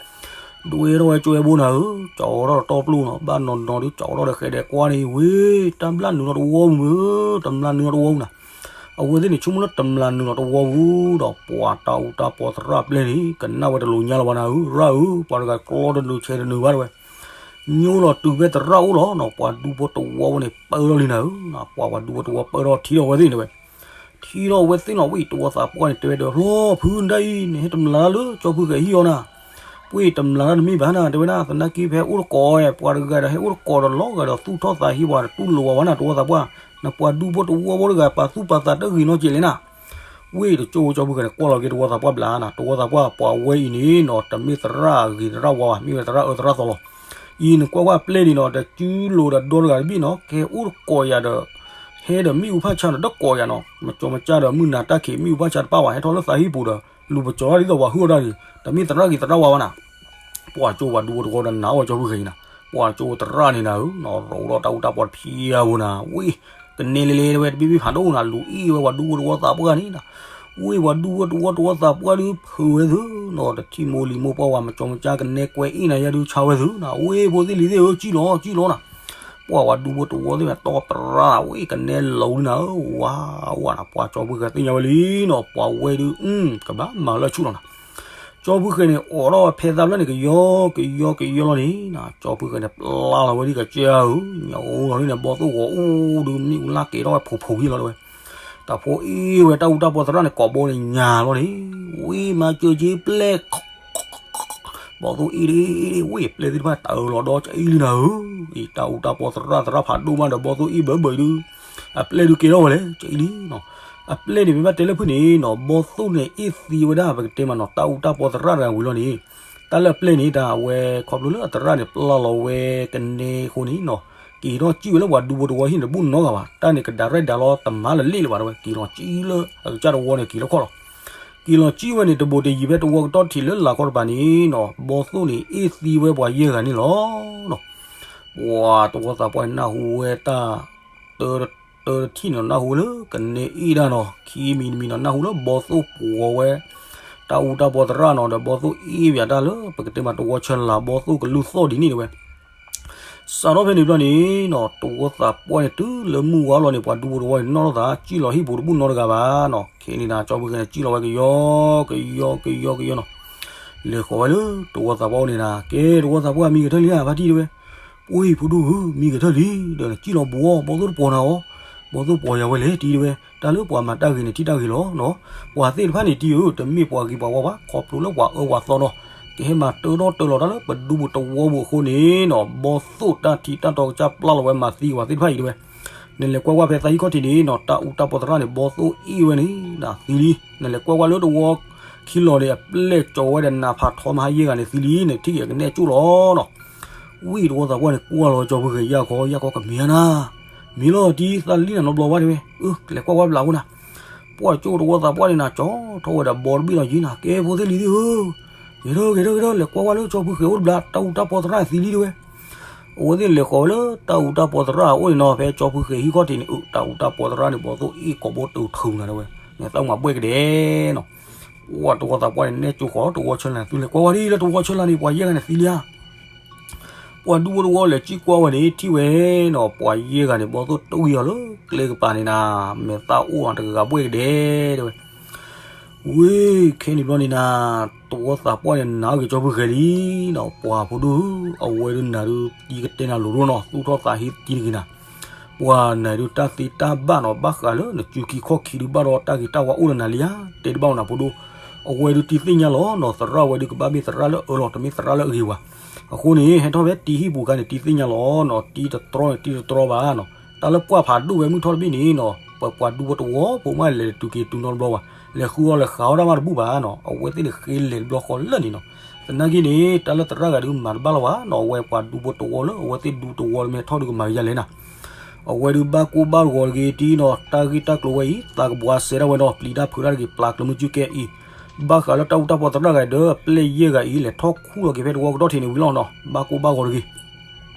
ဒွဲထီၣ်ဝဲကၠိဝဲဘိနၤဧၢ, ကၠီထီၣ်တတီပျိနီၤ, ဘၣ်နီၤနီၤဒုး ကၠီထီၣ်ဒီးဃဲဒဲးကွၢ်န့ၣ် ဝ့ၢ် တမျၢ်နုာ်လီၤတဝီပူၤမုၢ်ဧၢ, တမျၢ်နုာ်လီၤတဝီပူၤနၤ. အဝဲသ့ၣ်န့ၣ် ဆိကမိၣ်လၢတမျၢ်နုာ်လီၤတဝီပူၤဒီး ပှၤတၢ်အူတၢ်ပီသရၣ်ပျဲၢ်န့ၣ် ကနၣ်ဝဲတလိၤညါလၢၤဘၣ်နၤဧၢ, ရၣ်ဧၢ, ပှၤတဂၤကျီတနုာ်ဆဲးတနုာ်ဘၣ်တဲဝဲ. ညိလီၤတုၤဖဲသရၣ်အိၣ်လီၤနီၤ, ပှၤဒူဖိတဝီဝဲန့ၣ် ပၢထီၣ်လံနၤဧၢ, ပှၤ ပှၤဒူဖိတဝီပၢထီၣ်ထံၣ်ထီၣ်ဝဲသ့ၣ်န့ၣ်ဝဲ ထံၣ်ထီၣ်ဝဲသ့ၣ်နီၤ ဝံၣ်တဝီသးပှၢ်န့ၣ် တဲဝဲဒီး လီၤဖုဒၣ်အံၤ နဟဲတမျၢ်တၢ်လၢကၠီဖုဃဲၤဟံၣ်အီၤနၤ, ပှ့ၤတမျၢ်တၢ်တမ့ၢ်ဘၣ်နၤ တဲဝဲဒၣ်, သနာ်က့ဖဲအိၣ်တကိးဝဲ ပှၤတဂၤဒီးဟဲအိၣ်တကိးဒီးလီၤဂာ်ဒီးသူၣ်ထီၣ်သးဟ့ပှၤ တတူၢ်လိာ်ဝဲဝဲနၤ တဝီသးပှၢ်, နပှၤဒူဖိတဝီဖိတဂၤ ပာ်သူၣ်ပာ်သးတဂ့ၤနီတစဲးလဲၣ်နၤ. ဝံၣ်တကၠိကၠီဖုဃဲၤန့ၣ် ကွၢ်လီၤက့ၤတဝီသးပှၢ်ဘျးနၤ, တဝီသးပှၢ် ပှၤဝဲအံၤန့ၣ်နီၤ တမ့ၢ်သရၣ်ဂ့ၤသရၣ်ဝါဘၣ်, မ့ၢ်ဝဲသရၣ်အၢသရၣ်သီလီၤ. အံၤနကွၢ်ကွၢ်ပျဲၢ်န့ၣ်နီၤ တစုလိၤဒီးဒီတဂၤတဘ့ၣ်နီၤ, ကဟဲအိၣ်တကိးယၤဒီး ဟဲဒီးမ့ၣ်အူဖးဆါဒီးတကိးယၤနီၤ, မကၠီမကၠၢ်ဒီးမုၢ်နၤတၢ်ခံး မ့ၣ်အူဖးဆါတပၣ်ဘၣ်, ဟဲထီၣ်လၢသးဟံၣ်ပူၤဒီး လူၤပကၠီၤတၢ်ဒ်သိးပှၤဟုၣ်အီၤတၢ်န့ၣ် တမ့ၢ်သရၣ်ဂ့ၤသရၣ်ဝါဘၣ်နၤ. ပှၤကၠိပှၤဒူဖိတဝီဒီးနၤအီၣ်ကၠီဖုဃဲၤအံၤနၤ, ပှၤကၠိသရၣ်န့ၣ်နၤဧၢ, နီၤရိးဒီးတၢ်အူတၢ်ပီတဖံးအပူၤနၤ, ဝံၣ် ကနဲလၢလဲၣ်တဲဝဲ တဘ့ၣ်ဘ့ၣ်ဖးဒိၣ်နၤ လူၤအ့ၣ်ဝဲပှၤဒူဖိတဝီသးပှၢ်န့ၣ်နၤ. ဝံၣ်ပှၤဒူဖိတဝီတဝီသးပှၢ်ဒုးဖုးဝဲသုနီၤ, တထံၣ်မိၢ်လံၤမိၢ်ပှၢ်ဝဲ မကၠီမကၠၢ်ကနဲကွဲအ့ၣ်နၤယါဒုး ဆါဝဲသုနၤ, ဝံၣ်ဖိသ့ၣ်လံၤသ့ၣ်ဧၢ စံၣ်လီၤ စံၣ်လီၤနၤ. ပှၤပှၤဒူဖိတဝီသ့ၣ်မး တီတရၣ်နၤ, ဝံၣ်ကနဲလီၤဒုးနၤဧၢ, ဝါ ဝါနၤ, ပှၤကၠီဖုဃဲၤသ့ၣ်ညါဝဲလံနီၤ, ပှၤဝဲဒုး ကဘၣ်မၤလၢအဆူၣ်လီၤနၤ. ကၠီဖုဃဲၤန့ၣ် အိးထီၣ်ဝဲဖဲသၣ်ဖျၢၣ်န့ၣ် ကယီကယီကယီလီၤန့ၣ်နၤ, ကၠီဖုဃဲၤန့ၣ် ပျၢ်လီၤဝဲဒ်ကစၢ်ဧၢ, ညၣ်အိၣ်လီၤန့ၣ် ဘီသိၣ်ဂီၤအိၣ်ဒုး မ့ၣ်အူလၢကဲထီၣ်ဝဲဖိးဖိးယံာ်လီၤတဲဝဲ. တၢ်ဖိအ့ၣ်ဝဲတၢ်အူတၢ်ပီသရၣ်န့ၣ် ကိးဘီန့ၣ်ညါလီၤန့ၣ်, ဝံၣ်မၤစၢၤက့ၤပျဲၢ် ဘီသိၣ်အ့ၣ်ဒ့ၣ်, ဝံၣ်ပျဲၢ်သ့ၣ်တဖၣ်တၢ်အၢလီၤဒီးကအံၤလံနၤဧၢ, အံၤတၢ်အူတၢ်ပီသရၣ် သရၣ်ဖးဒိၣ်မးဒီး ဘီသိၣ်အ့ၣ်ဘၢဘၢအံၤဒုး, အပျဲၢ်ဒုးကဲထီၣ်ဝဲလဲၣ် ကအံၤလံနီၤ. အပျဲၢ်န့ၣ် မ့ၢ်ဘၣ်တဲလၢဖုၣ်န့ၣ်နီၤ, ဘီသိၣ်န့ၣ်အ့ၣ်သံဝဲဒၣ် ပကတဲမးနီၤ, တၢ်အူတၢ်ပီသရၣ်တဂၤဝံၤလီၤန့ၣ်, တၢ်လၢအပျဲၢ်န့ၣ် တၢ်အဝဲခီဖျိလၢအသရၣ်န့ၣ် ပျၢ်လီၤဝဲကနဲအဃိန့ၣ်နီၤ, က့ၤထီၣ်စံၣ်ဝဲလၢပှၤဒူဖိတဝီဟံၣ်န့ၣ်တဘူၣ်နီတဂၤဘၣ်, တၢ်န့ၣ်ကဒၤရဲၣ်ဒၤလီၤတမၤလၢလ့ၣ်လၢၤဘၣ်တဲဝဲ, က့ၤလီၤစံၣ်လၢအကစၢ်တဝီန့ၣ် က့ၤလၢခီၣ်လီၤ. က့ၤလီၤစံၣ်ဝဲန့ၣ် တဘူးတယံၤဖဲတဝီကတီၢ်ထံးလၢလာ်ခီတပၤန့ၣ်နီၤ, ဘီသိၣ်န့ၣ် အ့ၣ်သံဝဲပှၤယဲၢ်ဂၤန့ၣ်လီၤနီၤ. ပှၤတဝီသးပှၢ်န့ၣ် နၢ်ဟူဝဲတၢ် တၢတထံၣ်နီၤ, နၢ်ဟူလၢကနဲအ့ၣ်ဒၣ်နီၤ, ခံမံၤတမံၤနီၤ, နၢ်ဟူလၢဘီသိၣ်ပှီၤဝဲ တၢ်အူတၢ်ပီသရၣ်နီၤ, ဒီးဘီသိၣ်အ့ၣ်ပၠးတၢ်လၢ ပကတဲမးတဝီဆၢလာ် ဘီသိၣ်ကလုၢ်သီၣ်ဒ်န့ၣ်တဲဝဲ. စးထီၣ်ဖဲန့ၣ်ဘျီန့ၣ်နီၤ, တဝီသးပှၢ်န့ၣ် တုၤလၢမုၢ်ဝါလီၤန့ၣ် ပှၤဒူဖိတဝီန့ၣ် နီၢ်ထီၣ်သး စံၣ်လီၤဟံၣ်ပူၤတဘူၣ်နီတဂၤဘၣ်နီၤ. ခဲန့ၣ်နၤ ကၠီဖုဃဲၤန့ၣ် စံၣ်လီၤဝဲကယီကယီကယီကယီနီၤ, လဲၤဃီၤဝဲလၢတဝီသးပှၢ်အိၣ်န့ၣ်နၤ, ကဲ တဝီသးပှၢ် မံကထၢၣ်လံဧါ ဖါတံၢ်တဲဝဲ. ပှ့ၤဖိဒိၣ်ဧၢ, မံကထၢၣ်လံ, ဒီးနစံၣ်လီၤဘှီ ဘီသိၣ်တပှီၤနၤအီၤ, ဘီသိၣ်ပှီၤယၤဝဲလဲၣ် တံၢ်တဲဝဲ. တၢ်လၢပှၤမၤတၢ်ဂ့ၤန့ၣ် ထံၣ်တၢ်ဂ့ၤလီၤနီၤ. ပှၤသ့ၣ်တဖၣ်န့ၣ် တံၢ်ဧၢ, တမ့ၢ်ပှၤဂ့ၤပှၤဝါဘၣ်, ခီဖျိလၢပှၤအၢပှၤသီနီၤ, ကဟဲမၤတၢထီၣ်တၢလီၤတၢ်လၢပဒူပူၤတဝီပူၤအဃိန့ၣ်နီၤ, ဘီသိၣ်တၢ်ထံတၢ်တီကစၢ်ပျၢ်လီၤဝဲမၤသံပှၤသ့ၣ်တဖၣ်အံၤတဲဝဲ. နလဲၤကွၢ်ကွၢ်ဖဲသးဟံၣ်ခီၣ်ထံးန့ၣ်နီၤ, တၢ်အူတၢ်ပီသရၣ်န့ၣ် ဘီသိၣ်အ့ၣ်ဝဲန့ၣ် နသံလံ. နလဲၤကွၢ်ကွၢ်လၢတဝီခံလီၤန့ၣ် အပျဲၢ်ကၠီၤဝဲဒီးနးဖးထီမဟါယဲၢ်ဂၤန့ၣ်သံလံ, နထံၣ်က့ၤအကနဲၣ်ကၠိၣ်လီၤနီၤ. ဝံၣ်တဝီသးပှၢ်န့ၣ် ကွၢ်လီၤကၠီဖုဃဲၤ ယၢ်ခီယၢ်ခီကမ့ၢ်ဧါနၤ, မ့ၢ်လီၤတံၢ် သးလံနၤနီတဘျီဘၣ်တဲဝဲ. အၢ ကလဲၤကွၢ်ကွၢ်ဘျးဖိနၤ. ပှၤကၠိၣ်တဝီသးပှၢ်န့ၣ်နၤ ကၠီထီၣ်ဝဲဒီးဘီတဘ့ၣ်လီၤယံၤနၤ, ကဲဖိသ့ၣ်လံၤသ့ၣ်ဧၢ, ဂဲၤထီၣ်ဂဲၤထီၣ်ဂဲၤထီၣ် လဲၤကွၢ်ကွၢ်လၢကၠီဖုဃဲၤအိၣ်တဘျီ တၢ်အူတၢ်ပီသရၣ်သံလံတဲဝဲ. အဝဲသ့ၣ်လဲၤဃီၤဝဲလၢတၢ်အူတၢ်ပီသရၣ်အအိၣ်န့ၣ်နီၤ, ဖဲကၠီဖုဃဲၤဟံၣ်ခီၣ်ထံးန့ၣ် အတၢ်အူတၢ်ပီသရၣ်န့ၣ် ဘီသိၣ်အ့ၣ်ကိာ်ဘိတုၤထူနၤတဲဝဲ, နသးမၤဘှဲၣ်ကဒဲးနီၤ. ပှၤတဝီသးပှၢ်န့ၣ် နဲၣ်ကၠိဃီၤတဝီဆၢလၢ် သုလဲၤကွၢ်ကွၢ်ဒ်လၢတဝီဆၢလၢ်န့ၣ် ပှၤယဲၢ်ဂၤန့ၣ်သံလံဧါ. ပှၤဒူဖိတဝီလဲၤစံၣ်ကွၢ်ဝဲန့ၣ် ထံၣ်ဝဲနီၤ, ပှၤယဲၢ်ဂၤန့ၣ် ဘီသိၣ်တွံၢ်အီၤလၢကျဲကပၤန့ၣ်နၤ, မဲာ်သၣ်အိၣ်အီၤတဂၤဂၤဘှဲၣ်ကဒဲးတဲဝဲ. ဝ့ၢ်ခဲန့ၣ်ဘျီန့ၣ်နၤ, တဝီသးပှၢ်န့ၣ် နၤအုၣ်က့ၤကၠီဖုဃဲၤလံနီၤ, ပှၤဖိဒိၣ်ဧၢ, အဝဲဒုးနၤဒုး တံၤကတဲနၤလိၤဒိၣ်နီၤ, သူၣ်ထီၣ်သးဟ့တံၤတဂ့ၤနၤ. ပှၤနၤဒုးတၢ်သ့တၢ်ဘၣ်နီၤ, ဘၣ်ဃးလၢနစုခံခီၣ်ခံဒုးဘၣ်ဒီးတၢ်ဂ့ၤတၢ်ဝါအိၣ်ဒီးနၤလံဧါ, တဲတဘၣ်ဝဲနၤဖိဒိၣ်. အဝဲဒုးတံၤသ့ၣ်ညါလီၤနီၤ, သရၣ်ဝဲဒုးကဘၣ်မ့ၢ်သရၣ်လၢအၢလီၤ, တမ့ၢ်သရၣ်လၢအဂ့ၤဝဲ. အဃိန့ၣ် ဟဲထီၣ်ဖဲတံၤဟံၣ်ပူၤခါန့ၣ် တံၤသ့ၣ်ညါလီၤနီၤ, တံၤတတြီန့ၣ် တံၤတတြီဘၣ်နီၤ. တၢ်လၢပှၢ်ဖးဒိၣ်ဝဲမုၢ်ထီၣ်တဘ့ၣ်န့ၣ်နီၤ, ပပှၤဒူဖိတဝီဖိမး လဲၤတတုၤက့ၤတုၤနီတဘျီဘၣ်, လဲၤဃုအီၣ်လဲၤဃးအီၣ်တၢ်မးတဘူၣ်ဘၣ်နီၤ, အဝဲသ့ၣ်န့ၣ်ဃ့လဲၤတဘျီဃီလၢာ်န့ၣ်နီၤ. သနာ်က့န့ၣ် တၢ်လၢသရၣ်ဂၤဒုးမၤတဘၣ်လၢၤဘၣ်နီၤ, အဝဲပှၤဒူဖိတဝီလၢ အဝဲသ့ၣ်ဒူတဝီလၢမ့ၢ်ထီၣ်ဒုးကမၤကယၤလဲၣ်နၤ. အဝဲဒုးဘၣ်ကိၢ်ဘၣ်ဂီၤတဂ့ၤတံၢ်နီၤ တၢ်ဂ့ၢ်တၢ်ကျိၤဝဲအံၤ သးကဘှါစဲဒၣ်ဝဲနီၤ ပျံၤတၢ်ဖုးတၢ်တဂ့ၤ ပျၢ်ကျၢၤမုၢ်ကၠူၣ်ကဲအံၤ ဘၣ်ဃးလၢတၢ်အူတၢ်ပီသရၣ်ဂၤဒီး အပျဲၢ်ယဲၢ်ဂၤအံၤ လဲၤထီၣ်ခူၣ်လီၤက့ၤဖဲတဝီကတီၢ်ထံးန့ၣ်ဝံၤလီၤနီၤ ဘၣ်ကိၢ်ဘၣ်ဂီၤတဂ့ၤ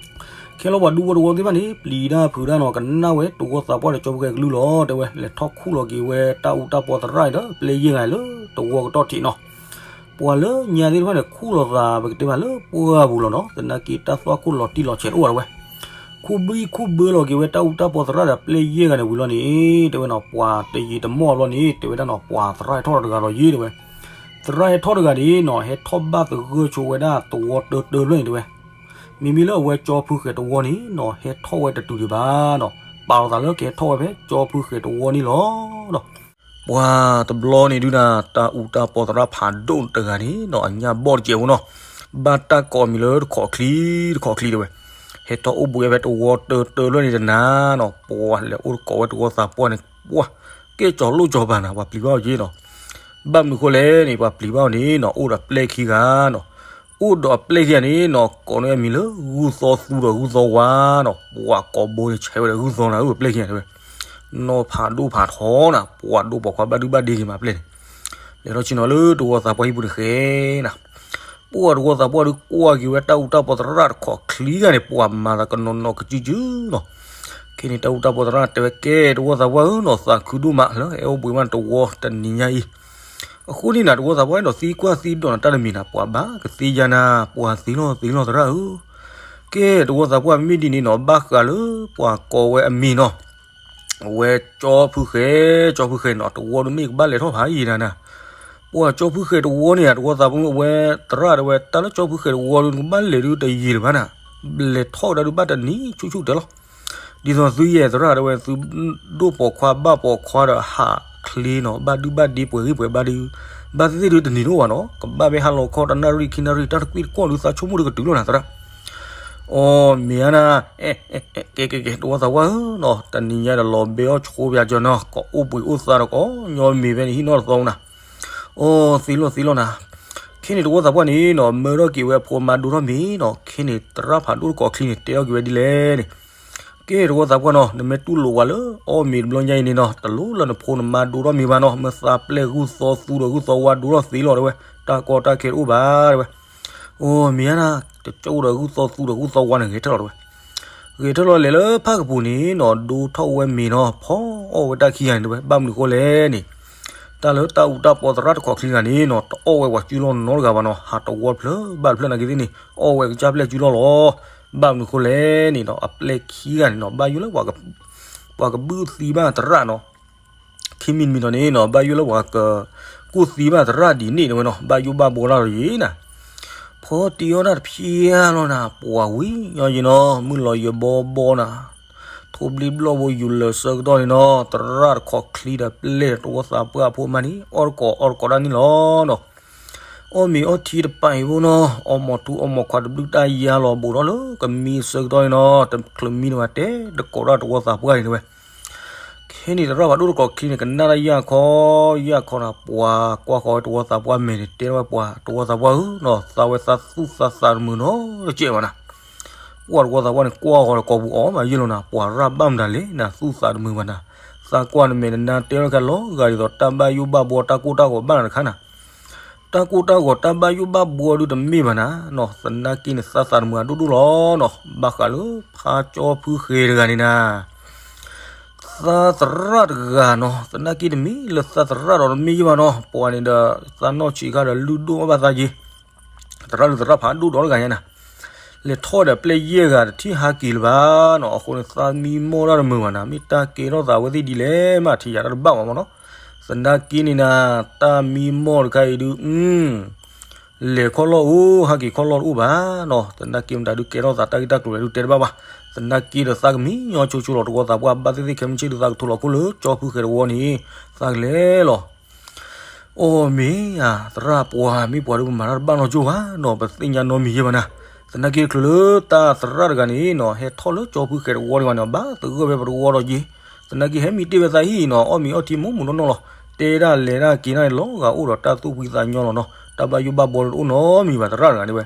ခဲလၢာ်ပှၤဒူဖိတဝီသ့ၣ်တဖၣ်န့ၣ် ပျံၤတၢ်ဖုးတၢ်နီၤ ကနၣ်ဝဲတဝီသးပှၢ်ဒီးကၠီဖုဃဲကလုၢ်လီၤ တဲဝဲ လဲၤထီၣ်ခူၣ်လီၤက့ၤဝဲတၢ်အူတၢ်ပီသရၣ်ဒီး အပျဲၢ်ယဲၢ်ဂၤလၢတဝီကတီၢ်ထံးနီၤ ပှၤလၢညါသ့ၣ်တဖၣ်န့ၣ် ခူၣ်လီၤသးပကတဲဘၣ်လၢပှၢ်ပူၤလီၤနီၤ သနာ်က့တၢ်သွၣ်ခိၣ်လီၤတံၢ်လီၤဆဲးတအိၣ်ဘၣ်တဲဝဲ ခူၣ်ဘံၣ်ခူၣ်ဘၢလီၤက့ၤဝဲတၢ်အူတၢ်ပီသရၣ်ဒီးအပျဲၢ်ယဲၢ်ဂၤန့ၣ်ဝံၤလီၤန့ၣ် တဲဝဲနီၤ ပှၤတယံာ်တမီၢ်ဘျီန့ၣ် တဲဝဲဒၣ်နီၤ ပှၤသရၣ်ဟဲထီၣ်ဒီးတဂၤလီၤယ့ၢ်တဲဝဲ သရၣ်ဟဲထီၣ်တဂၤန့ၣ်နီၤ ဟဲထီၣ်ဘၣ်သဂၢၢ်ဆိဝဲဒၣ်တဝီတၢတၢဖျၢၣ်န့ၣ်တဲဝဲ မ့မ့ၢ်လၢအဝဲကၠီဖုဃဲတဝီန့ၣ်နီၤ ဟဲထီၣ်ဝဲတတုၤဒံးဘၣ်နီၤ ပာ်လီၤသးလၢကဟဲထီၣ်ဝဲဖဲကၠီဖုဃဲတဝီန့ၣ်လီၤနီၤ ပှၤတဘျီန့ၣ်ဒုးဒၣ် တၢ်အူတၢ်ပီသရၣ်ဖးဒိၣ်တဂၤန့ၣ်နီၤ အညၣ်ဘီၣ်တစဲးဖိနီၤ ဘၣ်တၢ်ကိးမံၤလၢတခိးချံ တခိးချံတဲဝဲ ဟဲထီၣ်အိၣ်ဘှံးဝဲဖဲတဝီတၢတၢဖျၢၣ်န့ၣ်တနၤနီၤ ပှၤလဲၤအိၣ်တကိးဝဲတဝီသးပှၢ်န့ၣ် ပှၤကဲကၠီၤလိၣ်ကၠီၤပၤနၤ ပှၤပျံၤဘၣ်အီၤက့နီၤ ဘၣ်မနုၤဃိလဲၣ်န့ၣ် ပှၤပျံၤဘၣ်အီၤန့ၣ်နီၤ အိၣ်ဒီးအပျဲၢ်ခံဂၤနီၤ အိၣ်ဒီးအပျဲၢ်ခံဂၤန့ၣ်နီၤ ကိးန့ၢ်အမံၤလၢ ဂုၢ်သီသူဒီးဂုၢ်သီဝါနီၤ ပှၤကိးဘိန့ၣ်ဆဲးဝဲဒီးဂုၢ်သီနၤ အၢ အပျဲၢ်ခံဂၤတဲဝဲ နီၢ်ဖးဒိၣ်ဖးထီနၤ ပှၤဒိၣ်ပိာ်ခွါဘၣ်ဒုဘၣ်ဒ့က့ၤမးအပျဲၢ်န့ၣ် လဲၤထီၣ်ဆ့ၣ်နီၤလၢတဝီသးပှၢ်ဟံၣ်ပူၤန့ၣ်ဃဲနၤ ပှၤတဝီသးပှၢ်ဒုးကွၢ်က့ၤဝဲတၢ်အူတၢ်ပီသရၣ်တခိးချံဂၤန့ၣ် ပှၤမၤသးကနီၤနီၤကစုကစုနီၤ ခဲန့ၣ်တၢ်အူတၢ်ပီသရၣ်တဲဝဲ ကဲတဝီသးပှၢ်ဧၢနီၤ သးခုဒိၣ်မးလၢဟဲအိၣ်ဘှံးမးတဝီတနံၤညါအံၤ အဃိန့ၣ်နၤ တဝီသးပှၢ်နီၤ သံကွၢ်သံဒိးနၤတၢ်တမံၤနၤ ပှၤဘၣ်ကသ့ယါနၤ ပှၤသ့လီၤသ့လီၤသရၣ်ဧၢ ကဲတဝီသးပှၢ်မ့ၢ်ဒ်န့ၣ်နီၤ ဘၣ်ဃးလၢပှၤကိးဝဲအမံၤနီၤ အဝဲကၠီဖုဃဲ ကၠီဖုဃဲနီၤ တဝီဒုးမ့ၢ်ကဘၣ်လဲၤထီၣ်ဖးယံာ်နၤနၤ ပှၤကၠီဖုဃဲတဝီန့ၣ် တဝီသးပှၢ်အဝဲသရၣ်တဲဝဲ တၢ်လၢကၠီဖုဃဲတဝီဒုးနကဘၣ်လဲၤဒုးတယံာ်လၢၤဘၣ်နၤ လဲၤထီၣ်ကဒါဒုးဘၣ်တနံၤဆူၣ်ဆူၣ်တဲလီၤ ဒ်သိးသုယဲၢ်သရၣ်တဲဝဲ သုဒိၣ်ပိာ်ခွါဘၣ်ပိာ်ခွါဒီးဟးချ့နီၤ ဘၣ်ဒုဘၣ်ဒ့ပှဲၤဂံၢ်ပှဲၤဘါဒုး ဘၣ်သ့ၣ်သ့ၣ်ဒုးတနံၤတအိၣ်ဘၣ်နီၤ ကဘၣ်ဖဲဟါလီၤခီတနၣ်ရံၣ်ခံနၣ်ရံၣ် တၢ်တကွံၢ်တကွီၢ်ဒုးသးဆိကမိၣ်ဒုးကတုၤလီၤနၤသရၣ် အိ မ့ၢ်ဧါနၤ ကဲကဲကဲ တဝီသးပှၢ်ဧၢနီၤ တနံၤညါဒီးလီၤဘဲအီၣ်ဆိပယၤကၠီနီၤ ကိးအိၣ်ဘှံးအိၣ်သါဒီးကိးညီမ့ၤဖဲန့ၣ် ဟံၣ်နီၢ်တသီနၤ အိ သ့လီၤသ့လီၤနၤ ခဲန့ၣ်တဝီသးပှၢ်န့ၣ်နီၤ မၢထီၣ်က့ၤဝဲအဖိမါဒိၣ်ထီၣ်မ့ၤနီၤ ခဲန့ၣ်သရၣ်ဖးဒိၣ်တကိးချံန့ၣ် တဲထီၣ်က့ၤဝဲဒ်လဲၣ်န့ၣ် ကဲတဝီသးပှၢ်နီၤ နမ့ၢ်တူၢ်လိာ်ဝဲလၢအီၣ်မ့ၤတဘျီညါအံၤန့ၣ်နီၤ တလိၣ်လၢနဖိနမါဒိၣ်ထီၣ်မ့ၤဘၣ်နီၤ မ့ၢ်သးပျဲၢ်ဂုၢ်သီသူဒီးဂုၢ်သီဝါဒိၣ်ထီၣ်သ့လီၤတဲဝဲ တၢ်ကီတၢ်ခဲတအိၣ်ဘၣ်တဲဝဲ အိ မ့ၢ်ဧါနၤ တကၠိၣ်ဒီးဂုၢ်သီသူဒီးဂုၢ်သီဝါန့ၣ် ဂဲၤထၢၣ်လီၤတဲဝဲ ဂဲၤထၢၣ်လီၤလဲၤလၢဖၣ်ကပူၤန့ၣ်နီၤ ဒိၣ်ထီၣ်ဝဲမ့ၤနီၤ ဖီအီၣ်ဝဲတၢ်ခံဂၤန့ၣ်တဲဝဲ ဘၣ်မနုၤဃိလဲၣ်န့ၣ် တၢ်လၢတၢ်အူတၢ်ပီသရၣ်တခိးချံဂၤန့ၣ်နီၤ တအီၣ်ဝဲပှၤစုလီၢ်နီတဂၤဘၣ်နီၤ ဟးတဝီတဖျၢၣ်ဘၣ်တဖျၢၣ်နာ်က့သ့ၣ်န့ၣ် အီၣ်ဝဲကစၢ်ပျဲၢ်စုလီၢ်လီၤ ဘၣ်မနုၤဃိလဲၣ်န့ၣ်နီၤ အပျဲၢ်ခံဂၤန့ၣ်နီၤ ဘၣ်ယိၣ်လၢ ပှၤကဘုၣ်သံဘၣ်သရၣ်နီၤ ခံမံၤတမံၤဒီးန့ၣ်နီၤ ဘၣ်ယိၣ်လၢပှၤကကူၣ်သံဘၣ်သရၣ်ဒ်န့ၣ်တဲဝဲနီၤ ဘၣ်ယိၣ်ဘၣ်ဘှီလၢ်လီၤယံၤနၤ ဖီတံၢ်အီၣ်တၢ်တဖျၢၣ်လီၤနၤ ပှၤဝံၤညီယံၤနီၤ မုၢ်လီၤယဘီဘီနၤ ထိၣ်ဘျံၣ်ဘျီၣ်ဘိယူၤလၢာ်ဆၢကတီၢ်န့ၣ်နီၤ သရၣ်တခိးချံဒီးပျဲၢ်တဝီသးပှၢ်အဖိမါန့ၣ် အီၣ်တကိးအီတကိးဒၣ်န့ၣ်လီၤနီၤ အီၣ်မ့ၤအီထံတပာ်အံၤဖိနီၤ အီၣ်မီၤထူအီၣ်မီၤခွါတဘျုးတၢ်ယါလီၤ ဘူးထီၣ်လၢကမံအဆၢကတီၢ်န့ၣ်နီၤ တချုးမံတဝဲတဲတကိးဒၣ်တဝီသးပှၢ်န့ၣ်တဲဝဲ ခဲန့ၣ်သရၣ်ဖးဒိၣ်တကိးချံန့ၣ် ကနၣ်တၢ်ယၢ်ခီ ယၢ်ခီနၤ ပှၤကွၢ်ဃီၤဝဲတဝီသးပှၢ်မဲာ်န့ၣ် တဲထီၣ်ဝဲပှၤတဝီသးပှၢ်ဧၢနီၤ သးဝဲသးသူၣ်သးသးတမုာ်နီတစဲးဘၣ်နၤ ပှၤတဝီသးပှၢ်န့ၣ် ကွၢ်ဃီၤဒီးကိာ်ပူၤအီၣ်မးယဲၢ်လီၤနၤ ပှၤရၣ်ဘၣ်မတၤလဲၣ်နၤ သူၣ်သးတမုာ်ဘၣ်နၤ သးကွၢ်နမဲာ်နနါတဲထီၣ်ခဲလီၤဂာ်ဒ်သိး တၢ်ဘၣ်ယိၣ်ဘၣ်ဘှီတၢ်ကိၢ်တၢ်ဂီၤဘၣ်နၤတခါနၤ တၢ်ကိၢ်တၢ်ဂီၤတၢ်ဘၣ်ယိၣ်ဘၣ်ဘှီဒုးတမ့ၢ်ဘၣ်နၤနီၤ သနာ်က့န့ၣ် သးသးတမုာ်အဒိၣ်ဒိၣ်လီၤနီၤ ဘၣ်ဃးလၢဖးကၠီဖုဃဲတဂၤန့ၣ်နၤ သးသရၣ်တဂၤနီၤ သနာ်က့တမ့ၢ်လၢသးသရၣ်ဒီးတမ့ၢ်ယဲၢ်ဘၣ်နီၤ ပှၤန့ၣ်ဒီး သးနီၢ်ဆံးခါဒီးလုၢ်ဒိၣ်အီၣ်ဘၣ်သးက့ၤ သရၣ်လုၢ်သရၣ်ဖးဒိၣ်ဒီးတဂၤညါနၤ လဲၤထီၣ်ဒီးပျဲၢ်ယဲၢ်ဂၤတထံၣ်ဟးက့ၤလၢၤဘၣ်နီၤ အဃိန့ၣ် သးမံမီၢ်တၢ်တမုာ်ဘၣ်နၤ မ့ၢ်တၢ်ကဲထီၣ်သးဝဲသ့ၣ်ဒ်လဲၣ်မး ထံၣ်ယၤတၢ်တဘၣ်ဘၣ်မးနီၤ သနာ်က့န့ၣ်နၤ တၢ်မံမီၢ်တခါအံၤဒုး လဲၤခီၣ်လီၢ်အိၣ် ဟးက့ၤခီၣ်လီၢ်တအိၣ်ဘၣ်နီၤ သနာ်က့မတၤဒုးကဲထီၣ်သးတၢ်ဂ့ၢ်တၢ်ကျိၤလဲၣ်ဒုးတဲတဘၣ်ဘၣ် သနာ်က့ဒီးသးကမံညီဆိဆိလီၤ တဝီသးပှၢ်ဘၣ်သ့ၣ်သ့ၣ်ခဲမုၢ်ဆ့ၣ်ဒုးသးကထိးလီၤခိၣ်လၢကၠီဖုဃဲတဝီန့ၣ် သးကလဲၤလီၤ အိၣ်မ့ၢ်ဧါ သရၣ်ပှၤမ့ၢ်ပှၤဒုးပမၤတၢ်တဘၣ်နီတကၠိၢ်ဘၣ်နီၤ ပသ့ၣ်ညါနီတမံၤယဲၢ်ဘၣ်နၤ သနာ်က့တချုးလၢတၢ်သရၣ်တဂၤန့ၣ်နီၤ ဟဲထီၣ်လၢကၠီဖုဃဲတဝီန့ၣ်ဘၣ်နီၤ ဘၣ်သဂၢၢ်ဖဲပတဝီဒီးက့ၤ သနာ်က့ဟဲမံတ့ၢ်ဝဲသးဟံၣ်နီၤ အီၣ်မ့ၤအီထံမိၢ်မုၢ်နီၢ်နီၢ်လီၤ တဲဒၣ်လဲၤဒၣ်က့ၤဒၣ်န့ၣ်လီၤ ဂၤအိၣ်ဒီးတၢ်သူၣ်ဖှံသးညီလီၤနီၤ တၢ်ဘၣ်ယိၣ်ဘၣ်ဘှီတအိၣ်နီတမံၤဘၣ်သရၣ်တဂၤန့ၣ်ဝဲ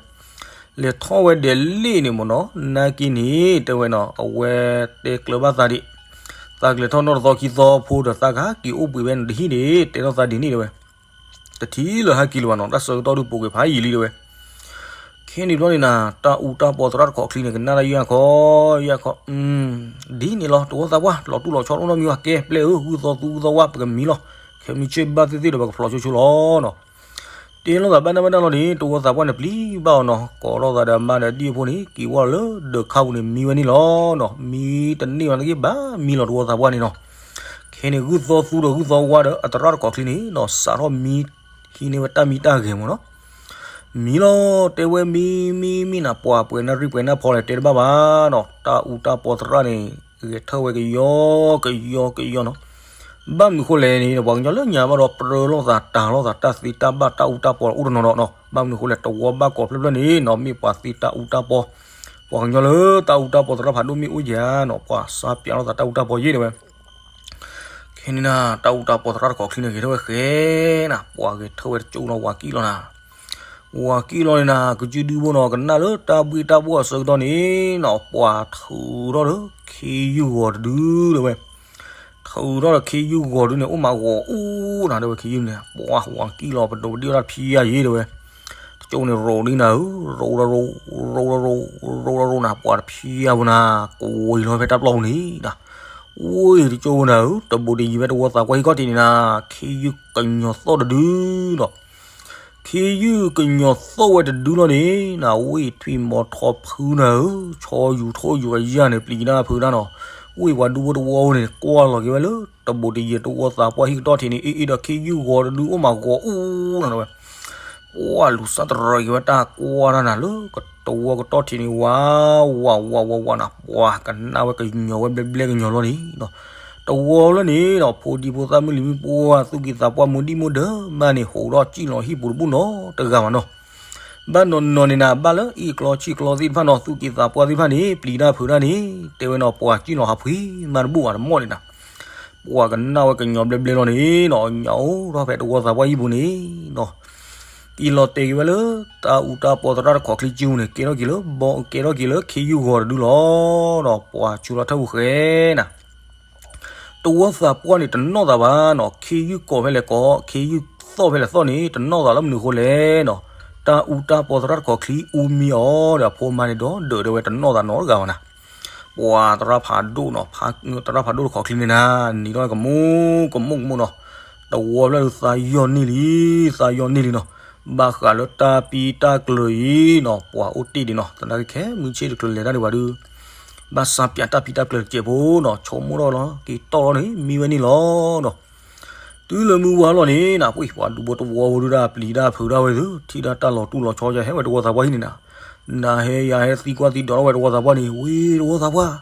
လဲၤထီၣ်ဝဲဒဲးလ့ၣ်န့ၣ်မ့ၢ်နီၤ, နာ်က့န့ၣ် တဲဝဲနီၤ, အဝဲတဲကျၢၤဘၣ်သးဒံး, သးကလဲၤထီၣ်နီၢ်တသီခံသီဖိဒီး သးကဟဲက့ၤအိၣ်ဘှံးဝဲန့ၣ်တဟံၣ်န့ၣ် တဲထီၣ်သးဒ်န့ၣ်တဲဝဲ, တထံၣ်လၢၤဟဲက့ၤလၢၤဘၣ်နီၤ, တၢ်ဆၢကတီၢ်ဒုးပိာ်ကွံာ်ဖးယံာ်လံတဲဝဲ. ခဲန့ၣ်ဘျီန့ၣ်နၤ, တၢ်အူတၢ်ပီသရၣ်တခိးချံန့ၣ် ကနၣ်တၢ်ယုၢ်အခိၣ်, ယုၢ်အခိၣ်, ဒ်န့ၣ်လီၤ တဝီသးပှၢ်, လီၤတူၢ်လီၤဆီအိၣ်နီတမံၤဘၣ်, ကဲပျဲၢ်ဧၢ, ဂုၢ်သီသူဂုၢ်သီဝါ ပကမံလီၤ, ခဲမုၢ်ဆ့ၣ်ဘၣ်သ့ၣ်သ့ၣ်ဒီး ပကဖျိးဆိဆိလီၤနီၤ. တဲလိာ်သးဘၣ်နၢ်ဘၣ်နၢ်လီၤန့ၣ် တဝီသးပှၢ်န့ၣ်ပျံၤဘၣ်အီၤနီၤ, ကိးထီၣ်သးဒီးအမါဒီးအဒံၣ်အဖိန့ၣ် က့ၤဝဲလၢဒၢးခါပူၤန့ၣ် မံဝဲန့ၣ်လီၤနီၤ, မံတန့ၢ်ဘၣ်သနာ်က့ ဘၣ်မံလီၤတဝီသးပှၢ်န့ၣ်နီၤ. ခဲန့ၣ် ဂုၢ်သီသူဒီးဂုၢ်သီဝါဒီး အသရၣ်တခိးချံန့ၣ်နီၤ စးထီၣ်မံ ဟံးန့ၢ်ဝဲတၢ်မံတၢ်ဂဲၤမ့ၢ်နီၤ. မံလီၤ, တဲဝဲမံမံမံနၤ, ပှၤပှဲၤနၢ်ရံၣ်ပှဲၤနၢ်ဖီလဲၣ် တဲတဘၣ်ဘၣ်နီၤ, တၢ်အူတၢ်ပီသရၣ်န့ၣ် ဂဲၤထၢၣ်ဝဲကယီကယီကယီနီၤ. ဘၣ်မနုၤဃိလဲၣ်န့ၣ် ပှၤကညီလၢညါဘၣ်ဒီး ပြၢလိာ်သးတၤလိာ်သး တၢ်သ့တၢ်ဘၣ်တၢ်အူတၢ်ပီအိၣ်တနီၤနီၤနီၤ, ဘၣ်မနုၤဃိလဲၣ် တဝီဘၣ်ကိးဖျၢၣ်ဖျၢၣ်န့ၣ်နီၤ မ့ၢ်ပှၤသ့တၢ်အူတၢ်ပီ, ပှၤကညီလၢတၢ်အူတၢ်ပီသရၣ်ဖးဒိၣ်မ့ၣ်အူယၤနီၤ ပှၤစးပၠးလိာ်သးတၢ်အူတၢ်ပီယ့ၢ်တဲဝဲ. ခဲန့ၣ်နၤ တၢ်အူတၢ်ပီသရၣ်တခိးချံန့ၣ် ဂဲၤထၢၣ်ဝဲဃဲနၤ, ပှၤဂဲၤထၢၣ်ဝဲတကၠိနီၤ ဝၤကံၣ်လီၤနၤ. ဝၤကံၣ်လီၤန့ၣ်နၤ ကစုဒုဖိနီၤ ကနၣ်လၢတၢ်ဘှ့ၣ်တၢ်ဘှီၣ်အဆၢကတီၢ်န့ၣ်နီၤ ပှၤထုးထီၣ်ဒီး ခ့ယုၢ်ဂီၤတဒုတဲဝဲ. ထုးထီၣ်ဒီးခ့ယုၢ်ဂီၤတဒုန့ၣ် အိၣ်မးဂီၤအူနၤတဲဝဲ ခ့ယုၢ်န့ၣ်, ပှၤဝၤကံၣ်လီၤ ပဒိးပဒံၣ်အီၣ်တၢ်ဖံးယါယ့ၢ်တဲဝဲ. တကၠိန့ၣ်ရိးဒ်နၤဧၢ, ရိးဒီးရိး, ရိးဒီးရိး, ရိးဒီးရိးနၤ ပှၤတဖံးယါဖိနၤ, ကဝံၤလီၤဖဲတၢ်ပျီပူၤန့ၣ်နၤ. ဝ့ၢ်တကၠိဖိနၤဧၢ, တဘူးတယံၤဖဲတဝီသးပှၢ်ဟံၣ်ခီၣ်ထံးန့ၣ်နၤ, ခ့ယုၢ်ကညီၤသီၣ်တဒုနီၤ. ခ့ယုၢ်ကညီၤသီၣ်ဝဲတဒုလီၤန့ၣ်နၤ, ဝ့ၢ်ထွံၣ်မီၤထီဖုနၤဧၢ, ဆီယူၤထိၣ်ယူၤကယၢ်န့ၣ် ပျံၤတၢ်ဖုးတၢ်နီၤ. ဝ့ၢ်ပှၤဒူဖိတဝီဖိန့ၣ် ကွၢ်လီၤက့ၤဝဲလၢ တဘူးတယံၤတဝီသးပှၢ်ဟံၣ်ကတီၢ်ထံးန့ၣ် အ့ၣ်အ့ၣ်ဒီးခ့ယုၢ်ဂီၤတဒုအိၣ်မးဂီၤအူနၤတဲဝဲ. ပှၤလူၤစၢ်တရၢက့ၤဝဲတၢ်ကွၢ်တၢ်နၤလၢ တဝီကတီၢ်ထံးန့ၣ် ဝး, ဝးဝးဝးဝးနၤ, ပှၤကနၣ်ဝဲကညီၤဝဲဘျဲဘျဲကညီၤလီၤန့ၣ်နီၤ. တဝီလၢန့ၣ်နီၤ ဖိဒံဖိသၣ်မုၢ်လံၤမုၢ်ပှၢ် သူၣ်က့သးပှၢ်မူဒံၣ်မူဒၢမးန့ၣ် ဟူးထီၣ်စံၣ်လီၤဟံၣ်ပူၤတဘူၣ်နီတဂၤဘၣ်နီၤ. ဘၣ်နီၤနီၤန့ၣ်နၤ ဘၣ်လၢအ့ၣ်ကျီဆံၣ်ကျီသ့ၣ်တဖၣ်နီၤ သူၣ်က့သးပှၢ်သ့ၣ်တဖၣ်န့ၣ် ပျံၤတၢ်ဖုးတၢ်န့ၣ် တဲဝဲနီၤ ပှၤစံၣ်လီၤဟးဖှံမးတဘူၣ်ဘၣ်တမီၢ်န့ၣ်နၤ. ပှၤကနၣ်ဝဲကညီၤဘျဲဘျဲလီၤန့ၣ်နီၤ ညါအိၣ်ထီၣ်ဖဲတဝီသးပှၢ်ဟံၣ်ပူၤန့ၣ်နီၤ က့ၤလီၤတဲာ်က့ၤဝဲလၢ တၢ်အူတၢ်ပီသရၣ်တခိးချံစုန့ၣ် ကဲထီၣ်က့ၤလၢဘီ ကဲထီၣ်က့ၤလၢခ့ယုၢ်ဂီၤတဒုလီၤနီၤ ပှၤဆူလီၤထၢၣ်ပူၤဃဲနၤ. တဝီသးပှၢ်န့ၣ် တနီၣ်သးဘၣ်နီၤ ခ့ယုၢ်ကိးဖဲလဲၣ်ကိး ခ့ယုၢ်သီၣ်ဖဲလဲၣ်သီၣ်န့ၣ် တနီၣ်သးလၢမနုၤအဃိလဲၣ်နီၤ. တၢ်အူတၢ်ပီသရၣ်တခိးချံအူမံအီၤဒီး အဖိမါန့ၣ်ဒီးဒၢးတဲဝဲတနီၣ်သးနီတဂၤဘၣ်နၤ. ပှၤသရၣ်ဖးဒိၣ်နီၤ သရၣ်ဖးဒိၣ်တခိးချံန့ၣ်နၤ နံၤထီၣ်ကမူကမူကမူနီၤ တဝီဖျၢၣ်ဒုးသးယီၢ်န့ၢ်လံ သးယီၢ်န့ၢ်လံနီၤ. ဘၣ်ဃးလၢတၢ်ပံတၢ်ကျၢၤအံၤနီၤ ပှၤအိၣ်တ့ၢ်ဒံးနီၤ သနာ်က့ခဲမုၢ်ဆ့ၣ်တကျၢၤလဲၤတၢ်ဒံးဘၣ်ဒုး ဘၣ်စးပၠးတၢ်ပံတၢ်ကျၢၤတစဲးဖိနီၤ ဆိကမိၣ်ထီၣ်လီၤ က့ၤတီၢ်လီၤန့ၣ် မံဝဲန့ၣ်လီၤနီၤ. တုၤလၢမုၢ်ဝါလီၤန့ၣ်နၤ ပှၤဒူဖိတဝီဖိဒုးဒၣ်ပျံၤတၢ်ဖုးတၢ်ဝဲသု ထံၣ်ဒၣ်တၢ်လီၤတူၢ်လီၤဆီယါ ဟဲဝဲတဝီသးပှၢ်ဟံၣ်န့ၣ်နၤ နၤဟဲယၤဟဲသံကွၢ်သံဒိးထီၣ်ဝဲတဝီသးပှၢ်န့ၣ် ဝ့ၢ်တဝီသးပှၢ်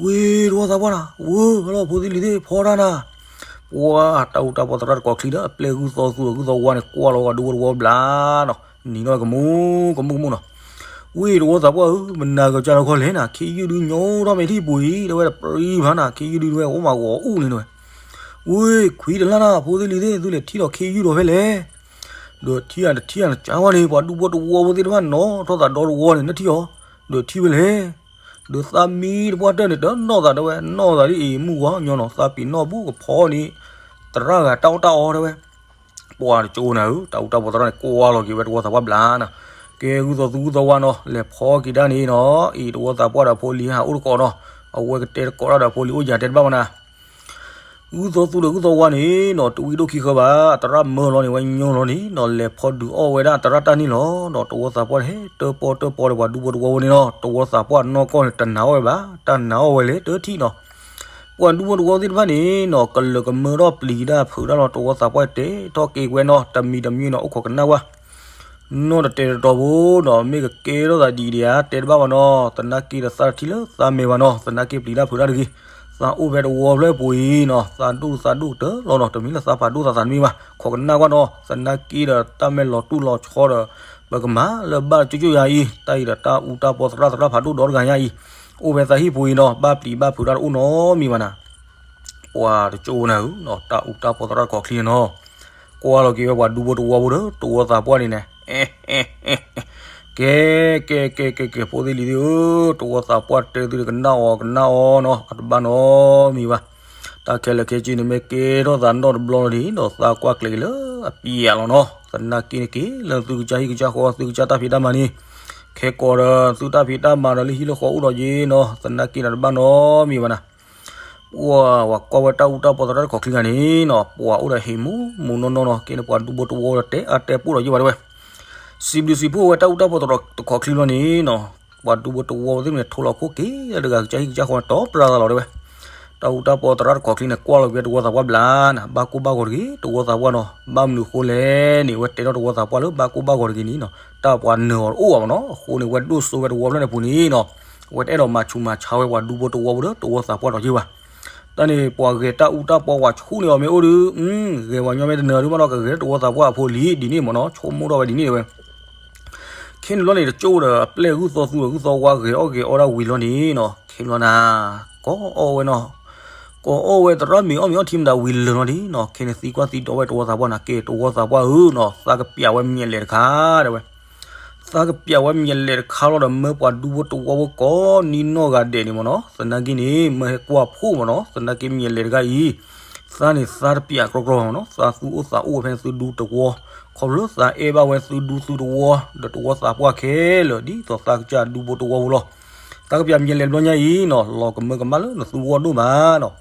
ဝ့ၢ်တဝီသးပှၢ်နၤ ဝ့ၢ်လီၤဖိသ့ၣ်လံၤသ့ၣ်ဖီတၢ်နၤ. ပှၤတၢ်အူတၢ်ပီသရၣ်တခိးချံဒီး အပျဲၢ်ဂုၢ်သီသူဒီးဂုၢ်သီဝါန့ၣ် ကွၢ်လီၤဝဲဒူဖိတဝီဘျါနီၤ နံၤထီၣ်ကမူကမူကမူနီၤ. ဝ့ၢ်တဝီသးပှၢ်ဧၢ မနၤကစၢ်လီၤခီလဲၣ်နၤ ခ့ယုၢ်ဒုးညိထီၣ်မဲာ်ထံၣ်ပူၤအံၤ တဲဝဲတပြံဖးနၤ ခ့ယုၢ်ဒုးတဲဝဲအိၣ်မးဂီၤအူန့ၣ်တဲဝဲ. ဝ့ၢ်ခွံတလါနၤ ဖိသ့ၣ်လံၤသ့ၣ် သုလဲၤထံၣ်လီၤခ့ယုၢ်ဒီးဖဲလဲၣ် ဒီးထံၣ်ဧါတထံၣ်ဧါ နကၢဝဲန့ၣ် ပှၤဒူဖိတဝီဖိသ့ၣ်တဖၣ်နီၤထီၣ်သးဒီတဝီန့ၣ် နထံၣ်အီၤ ဒီးထံၣ်ဝဲလဲၣ်. ဒီးသးမံတပှၢ်တၢၢ်န့ၣ် တနီၣ်သးတဲဝဲ နီၣ်သးဒ်အံၤ မုၢ်ဝါညီနီၤ သးပ့ၤနီၣ်ဘူးကဖီန့ၣ် သရၣ်ဂၤတၢ်အီၣ်တၢ်အီတဲဝဲ. ပှၤတကၠိနၤဧၢ တၢ်အူတၢ်ပီသရၣ်န့ၣ် ကွၢ်လီၤက့ၤဝဲတဝီသးပှၢ်ဘျါနၤ. ကဲဂုၢ်သီသူဂုၢ်သီဝါနီၤ လဲၤဖီက့ၤဒၣ်န့ၣ်နီၤ အံၤတဝီသးပှၢ်ဒီးဖိလံၤဟးအိၣ်တကိးနီၤ အဝဲကတဲတကိးတၢ်ဒီးဖိလံၤအိၣ်ယၤတဲတဘၣ်ဘၣ်နၤ ဂုၢ်သီသူဒီးဂုၢ်သီဝါန့ၣ်နီၤ တဝံၣ်ဒိၣ်ခံဃၢဘၣ် အသရၣ်မၢလီၤန့ၣ် ဝဲညိလီၤန့ၣ်နီၤ လဲၤဖီဒုးအီၣ်ဝဲဒၣ်အသရၣ်တၢ်န့ၣ်လီၤနီၤ တဝီသးပှၢ်န့ၣ် ဟဲတၢပီတၢပီဒီးပှၤဒူဖိတဝီဖိန့ၣ်နီၤ တဝီသးပှၢ်နီၢ်ကီၢ်န့ၣ် တနာ်အီၣ်ဝဲဘၣ် တၢ်နာ်အီၣ်ဝဲလဲၣ်တထံၣ်နီၤ ပှၤဒူဖိတဝီသ့ၣ်တဖၣ်န့ၣ်နီၤ ကလၢာ်ကမၢထီၣ်ပျံၤတၢ်ဖုးတၢ်လီၤ တဝီသးပှၢ်တဲထီၣ်က့ၤဝဲနီၤ တမံၤတမံၤနီၤ အိၣ်ခိးကနၣ်ဝဲ နီၢ်တတဲတတီၤဖိနီၤ မ့ၢ်ကကဲထီၣ်သးဒ်အံၤဒံးဧါ တဲတဘၣ်ဘၣ်နီၤ သနာ်က့ဒီးသးတထံၣ်လၢသးမဲာ်ဘၣ်နီၤ သနာ်က့ပျံၤတၢ်ဖုးတၢ်တဂ့ၤ သးအိၣ်ဖဲတဝီဖျၢၣ်ပူၤအံၤနီၤ သးဒိၣ်သးဒိၣ်ကတၢၢ်လီၤနီၤ တမ့ၢ်လၢသးဖးဒိၣ်သးသးတမံၤဘၣ် ခိးကနၣ်ကွၢ်နီၤ သနာ်က့ဒီးတၢ်မဲာ်လီၤတူၢ်လီၤဆီဒီး ပကမၤလၢဘၣ်ကၠိကၠိယၤအံၤ တၢ်အံၤဒီးတၢ်အူတၢ်ပီသရၣ်သရၣ်ဖးဒိၣ်ဒီတဂၤညါအံၤ အိၣ်ဖဲသးဟံၣ်ပူၤအံၤနီၤ ဘၣ်ပျံၤဘၣ်ဖုးတၢ်တအိၣ်နီတမံၤဘၣ်နၤ ပှၤတကၠိနၤဧၢ တၢ်အူတၢ်ပီသရၣ်တခိးချံန့ၣ်နီၤ ကွၢ်လီၤက့ၤဝဲပှၤဒူဖိတဝီဖိဒီး တဝီသးပှၢ်န့ၣ်န့ၣ် ကဲ ကဲ ကဲ ကဲ ကဲ ဖိသ့ၣ်လံၤသ့ၣ်ဧၢ, တဝီသးပှၢ်တဲသုတကနၣ်အီၤကနၣ်အီၤနီၤ, အတဘၣ်နီတမံၤဘၣ်. တၢ်ခဲလၢာ်ခဲဆ့န့ၣ် မ့ၢ်ကဲထီၣ်သးနီတဘျီလီၤဒ်နီၤ, သးကွၢ်ကျဲၤက့ၤလၢအပျဲၢ်လီၤနီၤ. သနာ်က့န့ၣ်က့ၤ လၢသုကစၢ်ဟံၣ်ကစၢ်ဃီ သုကစၢ်တၢ်ဖံးတၢ်မၤန့ၣ်, ခဲကိာ်ဒီးသုတၢ်ဖံးတၢ်မၤဒီးလၢဟံၣ်လၢဃီအိၣ်ဒီးယ့ၤနီၤ, သနာ်က့န့ၣ်တဘၣ်နီတမံၤဘၣ်နၤ. ပှၤ ပှၤကွၢ်ဝဲတၢ်အူတၢ်ပီသရၣ်တခီၣ်ချံဂၤန့ၣ်နီၤ, ပှၤအိၣ်ဒီးဟံးမူမူနီၢ်နီၢ်နီၤ, ကဲန့ၣ်ပှၤဒူဖိတဝီဒီးတဲအါတဲပူၣ်ဒီးယ့ၢ်ဘၣ်တဲဝဲ. စံးဘျုးစံးဖှိၣ်ဝဲတၢ်အူတၢ်ပီသရၣ်တခီၣ်ချံလီၤန့ၣ်နီၤ, ပှၤဒူဖိတဝီသ့ၣ်မ့ၢ်ထိလီၤခိၣ်က့ၤလၢတဂၤကစၢ်ဟံၣ်ကစၢ်ဃီန့ၣ် တီပြါသးလီၤတဲဝဲ. တၢ်အူတၢ်ပီသရၣ်တခီၣ်ချံန့ၣ် ကွၢ်လီၤက့ၤတဝီသးပှၢ်ဘျါနၤ, ဘၣ်ကိၢ်ဘၣ်ဂီၤတဂ့ၤ တဝီသးပှၢ်နီၤ, ဘၣ်မနုၤအဃိလဲၣ်န့ၣ် ဝဲတဲထီၣ်တဝီသးပှၢ်လၢဘၣ်ကိၢ်ဘၣ်ဂီၤတဂ့ၤန့ၣ်နီၤ, တၢ်ပှၤနၢၤအီၤတအိၣ်ဘၣ်မ့ၢ်နီၤ, အဃိန့ၣ် ဝဲဒိၣ်စိဝဲတဝီဖျၢၣ်န့ၣ်ပူၤန့ၣ်နီၤ, ဝဲတအဲၣ်ဒိးမၤဆူးမၤဆါဝဲပှၤဒူဖိတဝီဖိဒီးတဝီသးပှၢ်ဒီးယ့ၢ်ဘၣ်. တၢ်န့ၣ် ပှၤဂဲၤတၢ်အူတၢ်ပီ ပှၤဆူၣ်န့ၢ်အီၤမ့ၢ်အိၣ်ဒီး, ဂဲၤပှၤညီမ့ၢ်တနၢၤဒုးဘၣ်ဒီး ကဂဲၤတဝီသးပှၢ်အဖိလံဒ်န့ၣ်မ့ၢ်နီၤ, ဆိကမိၣ်ထီၣ်ဝဲဒ်န့ၣ်တဲဝဲ. ခဲန့ၣ်ဘျီန့ၣ် တကၠိၣ်ဒီးအပျဲၢ်ဂုၢ်သီသူဒီးဂုၢ်သီဝါဂဲၤအီၣ်ဂဲၤအီဒၣ်ဝံၤလီၤန့ၣ်နီၤ, ခဲန့ၣ်ဘျီနၤ, ကိးအီၣ်ဝဲနီၤ, ကိးအီၣ်ဝဲသရၣ်မ့ၤအီၣ်မ့ၤအီထံမတၤဝံၤလၢာ်လီၤန့ၣ်နီၤ, ခဲန့ၣ်သံကွၢ်သံဒိးဝဲတဝီသးပှၢ်နၤ, ကဲတဝီသးပှၢ်ဧၢနီၤ, သးကပျးဝဲမံၤလဲၣ်တခါတဲဝဲ. သးကပျးဝဲမံၤလဲၣ်တခါလီၤဒီး မၢပှၤဒူဖိတဝီဖိကိးနံၤနီၢ်ဂၤဒဲးန့ၣ်မ့ၢ်နီၤ, သနာ်က့န့ၣ် မၢဟဲကွၢ်ဖှိၣ်မ့ၢ်နီၤ, သနာ်က့မံၤလဲၣ်တခါအံၤ သးန့ၣ်သးတပျးကြီကြီမ့ၢ်နီၤ, သးသူၣ်အိၣ်သးအိၣ်ဝဲဖဲသုဒူတဝီ, ခီဖျိသးအဲၣ်ဘၣ်ဝဲသုဒူသုတဝီ ဒီးတဝီသးပှၢ်ခဲလၢာ် ဒ်သိးသးကစၢ်ဒူဖိတဝီဖိလီၤ. သးကပျးမံၤလဲၣ်တဘျီညါအံၤနီၤ, လီၤကမၢကမၣ်လၢနသူဂီၢ်ဒိၣ်မးနီၤ.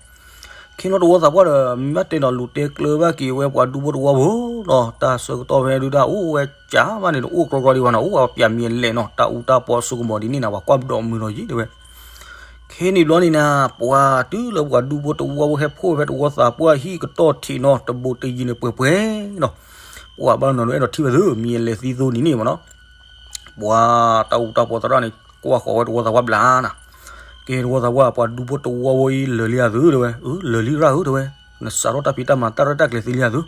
ခဲန့ၣ်တဝီသးပှၢ်ဒီး မ့ၢ်တဲနီၤလူၤတဲကျၢၤဘၣ်က့ၤဝဲပှၤဒူဖိတဝီဖိနီၤ, တၢ်ဆၢကတီၢ်ဖဲဒုတၢ်အိၣ်ဝဲကၢဘၣ်န့ၣ် တအိၣ်ကြီကြီဒံးဘၣ်နီၤ, အိၣ်ပျးမံၤလဲၣ်နီၤ, တၢ်အူတၢ်ပီစိကမီၤဒ်န့ၣ်နၤ, ပှၤကွၢ်ပဒီးမုာ်ဒီးယံၤတဲဝဲ. ခဲန့ၣ်ဘျီန့ၣ်နၤ, ပှၤတုၤလၢပှၤဒူဖိတဝီဖိဟဲဖှိၣ်ဖဲတဝီသးပှၢ်ဟံၣ်ကတီၢ်ထံးနီၤ, တဘူးတယံၤန့ၣ်ပှဲၤပှဲၤနီၤ, ပှၤဘၣ်နီၤဒုးအဲၣ်ဒိးထံၣ်ဝဲသု မံၤလဲၣ်သံသိန့ၣ်န့ၣ်မ့ၢ်နီၤ. ပှၤတၢ်အူတၢ်ပီသရၣ်န့ၣ် ကွၢ်ဃီၤဝဲတဝီသးပှၢ်ဘျါနၤ, ကဲတဝီသးပှၢ် ပှၤဒူဖိတဝီဖိအံၤလၢာ်လံဧါသုတဲဝဲ, အၢ လၢာ်လံရၣ်ဧၢတဲဝဲ, နစးထီၣ်တၢ်ဖံးတၢ်မၤတၢ်ရဲၣ်တၢ်ကျဲၤသ့လံဧါသု,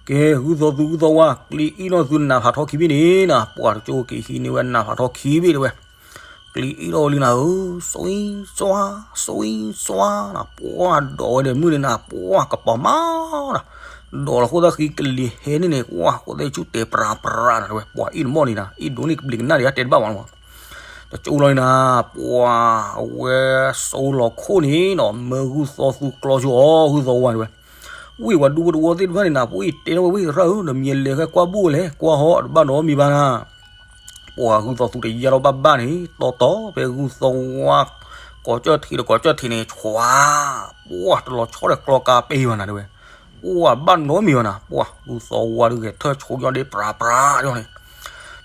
ကဲဂုၢ်သီသူဂုၢ်သီဝါ ကျံအံၣ်ထီၣ်သုနးဖးထီခံဘ့ၣ်န့ၣ်နၤ, ပှၤတကၠိၢ်က့ၤဟံးန့ၢ်ဝဲနးဖးထီခံဘ့ၣ်တဲဝဲ. ကျံအံၣ်ထီၣ်လံနၤဧၢ, စိအံၣ်စွါ, စိအံၣ်စွါနၤ, ပှၤဒိးဝဲဒီးမုၢ်န့ၣ်နၤ, ပှၤကပီၤမးနၤ, ဒိးလီၤဃိသတးဃံကလံၤဟဲန့ၣ်န့ၣ်, ပှၤဃိသတးဆူၣ်တဲာ်ပြးပြးနၤတဲဝဲ, ပှၤအံၣ်တမီၢ်န့ၣ်နၤ, အံၣ်ဒိးန့ၢ်ကဘျံးကနၣ်ဒံး အတဲတဘၣ်မးနၤ, တကၠိၢ်လီၤန့ၣ်နၤ, ပှၤအဝဲစိလီၤခိၣ်န့ၣ်နီၤ, မၢဂုၢ်သီသူကျီဆိအီၤ ဂုၢ်သီဝါတဲဝဲ. ဝံၢ်ပှၤဒူဖိတဝီသ့ၣ်တဖၣ်န့ၣ်နၤ, ပှၤအံၣ်တဲထီၣ်ဝဲဝံၢ်သရၣ်ဧၢ, နမံၤလဲၤဃဲကွၢ်ဘိၣ်လဲၣ်, ကွၢ်ဟီတဘၣ်နီတမံၤဘၣ်နၤ. ပှၤဂုၢ်သီသူတယါထီၣ်ဘၣ်ဘၣ်န့ၣ်, တီတီဖဲဂုၢ်သီဝါ ကိးကၠီၣ်ထံးဒီးကိးကၠီၣ်ထံးန့ၣ် ဆွါ, ပှၤတလီၤဆီဒီးကျီကါပဲဘၣ်နၤတဲဝဲ. ပှၤဘၣ်နီတမံၤဘၣ်နၤ, ပှၤဂုၢ်သီဝါဒုးဂဲၤထၢၣ်ဆိကညီဒ့ပြးပြးဒ်န့ၣ်,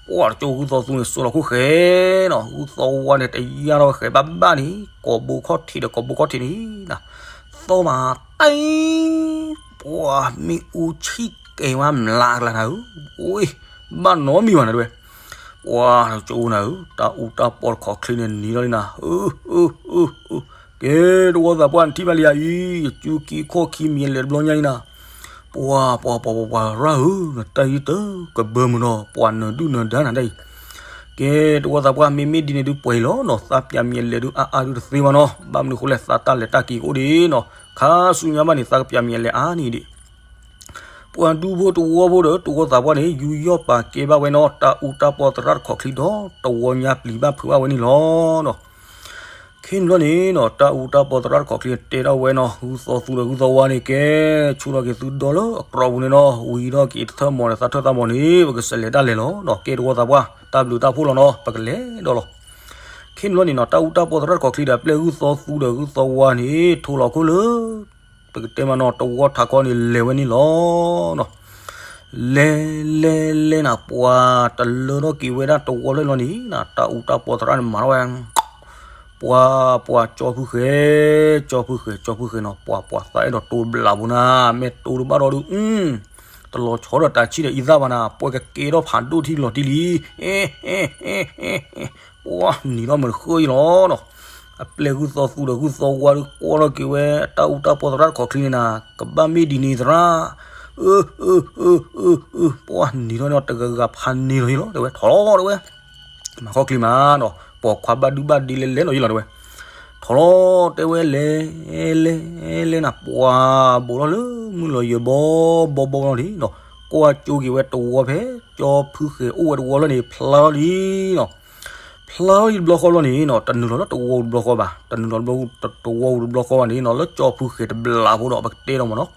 ပှၤတကၠိၢ်ဂုၢ်သီသူန့ၣ် စိလီၤခိၣ်ဃဲနီၤ, ဂုၢ်သီဝါန့ၣ် တယါထီၣ်ဃဲဘၣ်ဘၣ်န့ၣ်, ကိးဘိခီၣ်ထံးဒီးကိးဘိခီၣ်ထံးန့ၣ်နၤ, သီမးတံ ပှၤမ့ၣ်အူဆံၣ်ကဲဝါမျးကလါနၤဧၢ, အိၣ် ဘၣ်နီတမံၤဘၣ်နၤတဲဝဲ. ပှၤတကၠိၢ်နၤဧၢ, တၢ်အူတၢ်ပီတခီချ့န့ၣ်နံၤလီၤလံနၤ, ကဲတဝီသးပှၢ်နထံၣ်ဘၣ်လံဧါအံၤ, ယစုခံခီၣ်ခံမံၤလဲၣ်တဘျီညါအံၤနၤ, ပှၤ ပှၤ ပှၤ ပှၤ ပှၤရၣ်ဧၢ, နတၢ်အံၤတကဘၢမုာ်နီၤ, ပှၤနၢၤဒုၣ်နၢၤဒါနၤတၢ်အံၤ, ကဲတဝီသးပှၢ် မ့မ့ၢ်ဒ်န့ၣ်ဒုးပှဲၤလီၤနီၤ, သးပျးမံၤလဲၣ်ဒုးအါအါဒုးတသ့ဘၣ်နီၤ, ဘၣ်မနုၤအဃိလဲၣ် သးတၢ်လဲၤတၢ်က့ၤကအိၣ်ဒံးနီၤ, ခါဆူညါဘၣ်န့ၣ် သးကပျးမံၤလဲၣ်အါန့ၣ်ဒံး ပှၤဒူဖိတဝီဖိဒီးတဝီသးပှၢ်န့ၣ် ယူးယီၣ်ပာ်ကဲဘၣ်ဝဲနီၤ, တၢ်အူတၢ်ပီသရၣ်တခီချ့ဒီး တဝီညါပျံၤဘၣ်ဖုးဘၣ်ဝဲန့ၣ်လီၤနီၤ. ခဲန့ၣ်ဘျီန့ၣ်နီၤ တၢ်အူတၢ်ပီသရၣ်တခီချ့တဲထီၣ်ဝဲနီၤ, ဂုၢ်သီသူဒီးဂုၢ်သီဝါန့ၣ် ကဲဆူၣ်ထီၣ်က့ၤသုဒီလၢအကြီပူၤန့ၣ်နီၤ, ဝံၤထီၣ်က့ၤတထၢၣ်မီၤဒီးသးထၢၣ်သးမီၤန့ၣ် ပကစးလဲၤတၢ်လဲၤလီၤနီၤ, ကဲတဝီသးပှၢ် တၢ်ဘျုးတၢ်ဖှိၣ်လီၤနီၤ, ပကလဲၤဒီးလီၤ. ခဲန့ၣ်ဘျီန့ၣ်နီၤ တၢ်အူတၢ်ပီသရၣ်တခီချ့ဒီး အပျဲၢ်ဂုၢ်သီသူဒီးဂုၢ်သီဝါန့ၣ် ထိလီၤခိၣ်လၢ ပကတဲမးနီၤ တဝီထးခီန့ၣ် လဲၤဝဲန့ၣ်လီၤနီၤ. လဲၤ လဲၤ လဲၤနၤ ပှၤတလၢထီၣ်က့ၤဝဲဒၣ်တဝီဖျၢၣ်လီၤန့ၣ်နၤ, တၢ်အူတၢ်ပီသရၣ်န့ၣ်မၤထီၣ်ဝဲ ပှၤ ပှၤ ကၠီဖုဃဲၤ, ကၠီဖုဃဲၤ, ကၠီဖုဃဲၤနီၤ, ပှၤ ပှၤသးအဲၣ်ဒိးတိၤဘျးဖိနၤ, မ့ၢ်တိၤတဘၣ်ဒီးဒုး တလီၤဆီဒီးတၢ်ဆံၣ်ဒီးအံသၣ်ဘၣ်နၤ, ပှၤကကဲထီၣ်ဖးဒိၣ်ထံလီၤတံၢ်လံ, ပှၤနံၤထီၣ်မုၢ်တဃၢအံၤလီၤနီၤ. အပျဲၢ်ဂုၢ်သီသူဒီးဂုၢ်သီဝါဒုး ကွၢ်ထီၣ်က့ၤဝဲ တၢ်အူတၢ်ပီသရၣ်တခီချ့န့ၣ်နၤ, ကဘၣ်မ့ၢ်ဒ်န့ၣ်သရၣ်, အၢ အၢ အၢ အၢ အၢ ပှၤနံၤထီၣ်န့ၣ်တဂၤဂၤဖးန့ၢ်လီၤယံလီၤ တဲဝဲ, ထီၣ်လီၤတဲဝဲ မၤခီၣ်ချ့မးနီၤ, ပိာ်ခွါဘၣ်ဒုဘၣ်ဒ့လဲၤလဲၤလီၤယံလီၤတဲဝဲ, ထီၣ်လီၤတဲဝဲ လဲၤ လဲၤ လဲၤနၤ, ပှၤဘူးထီၣ်လၢမုၢ်လီၤယဲၢ်ဘီဘီဘီလီၤန့ၣ်နီၤ, ကွၢ်ကၠိက့ၤဝဲတဝီဖဲ ကၠီဖုဃဲၤအိၣ်ဝဲတဝီလီၤန့ၣ် ဖျါလီၤလံနီၤ. ဖျါလီၤလံတဘျီဃီလီၤန့ၣ်နီၤ တနုာ်လီၤလၢတဝီပူၤတဘျီဃီဘၣ်, တနုာ်လီၤတဝီပူၤတဘျီဃီဘၣ်န့ၣ်နီၤ လၢကၠီဖုဃဲၤတဘျီဖိဒီး ပကတဲဒီးမ့ၢ်နီၤ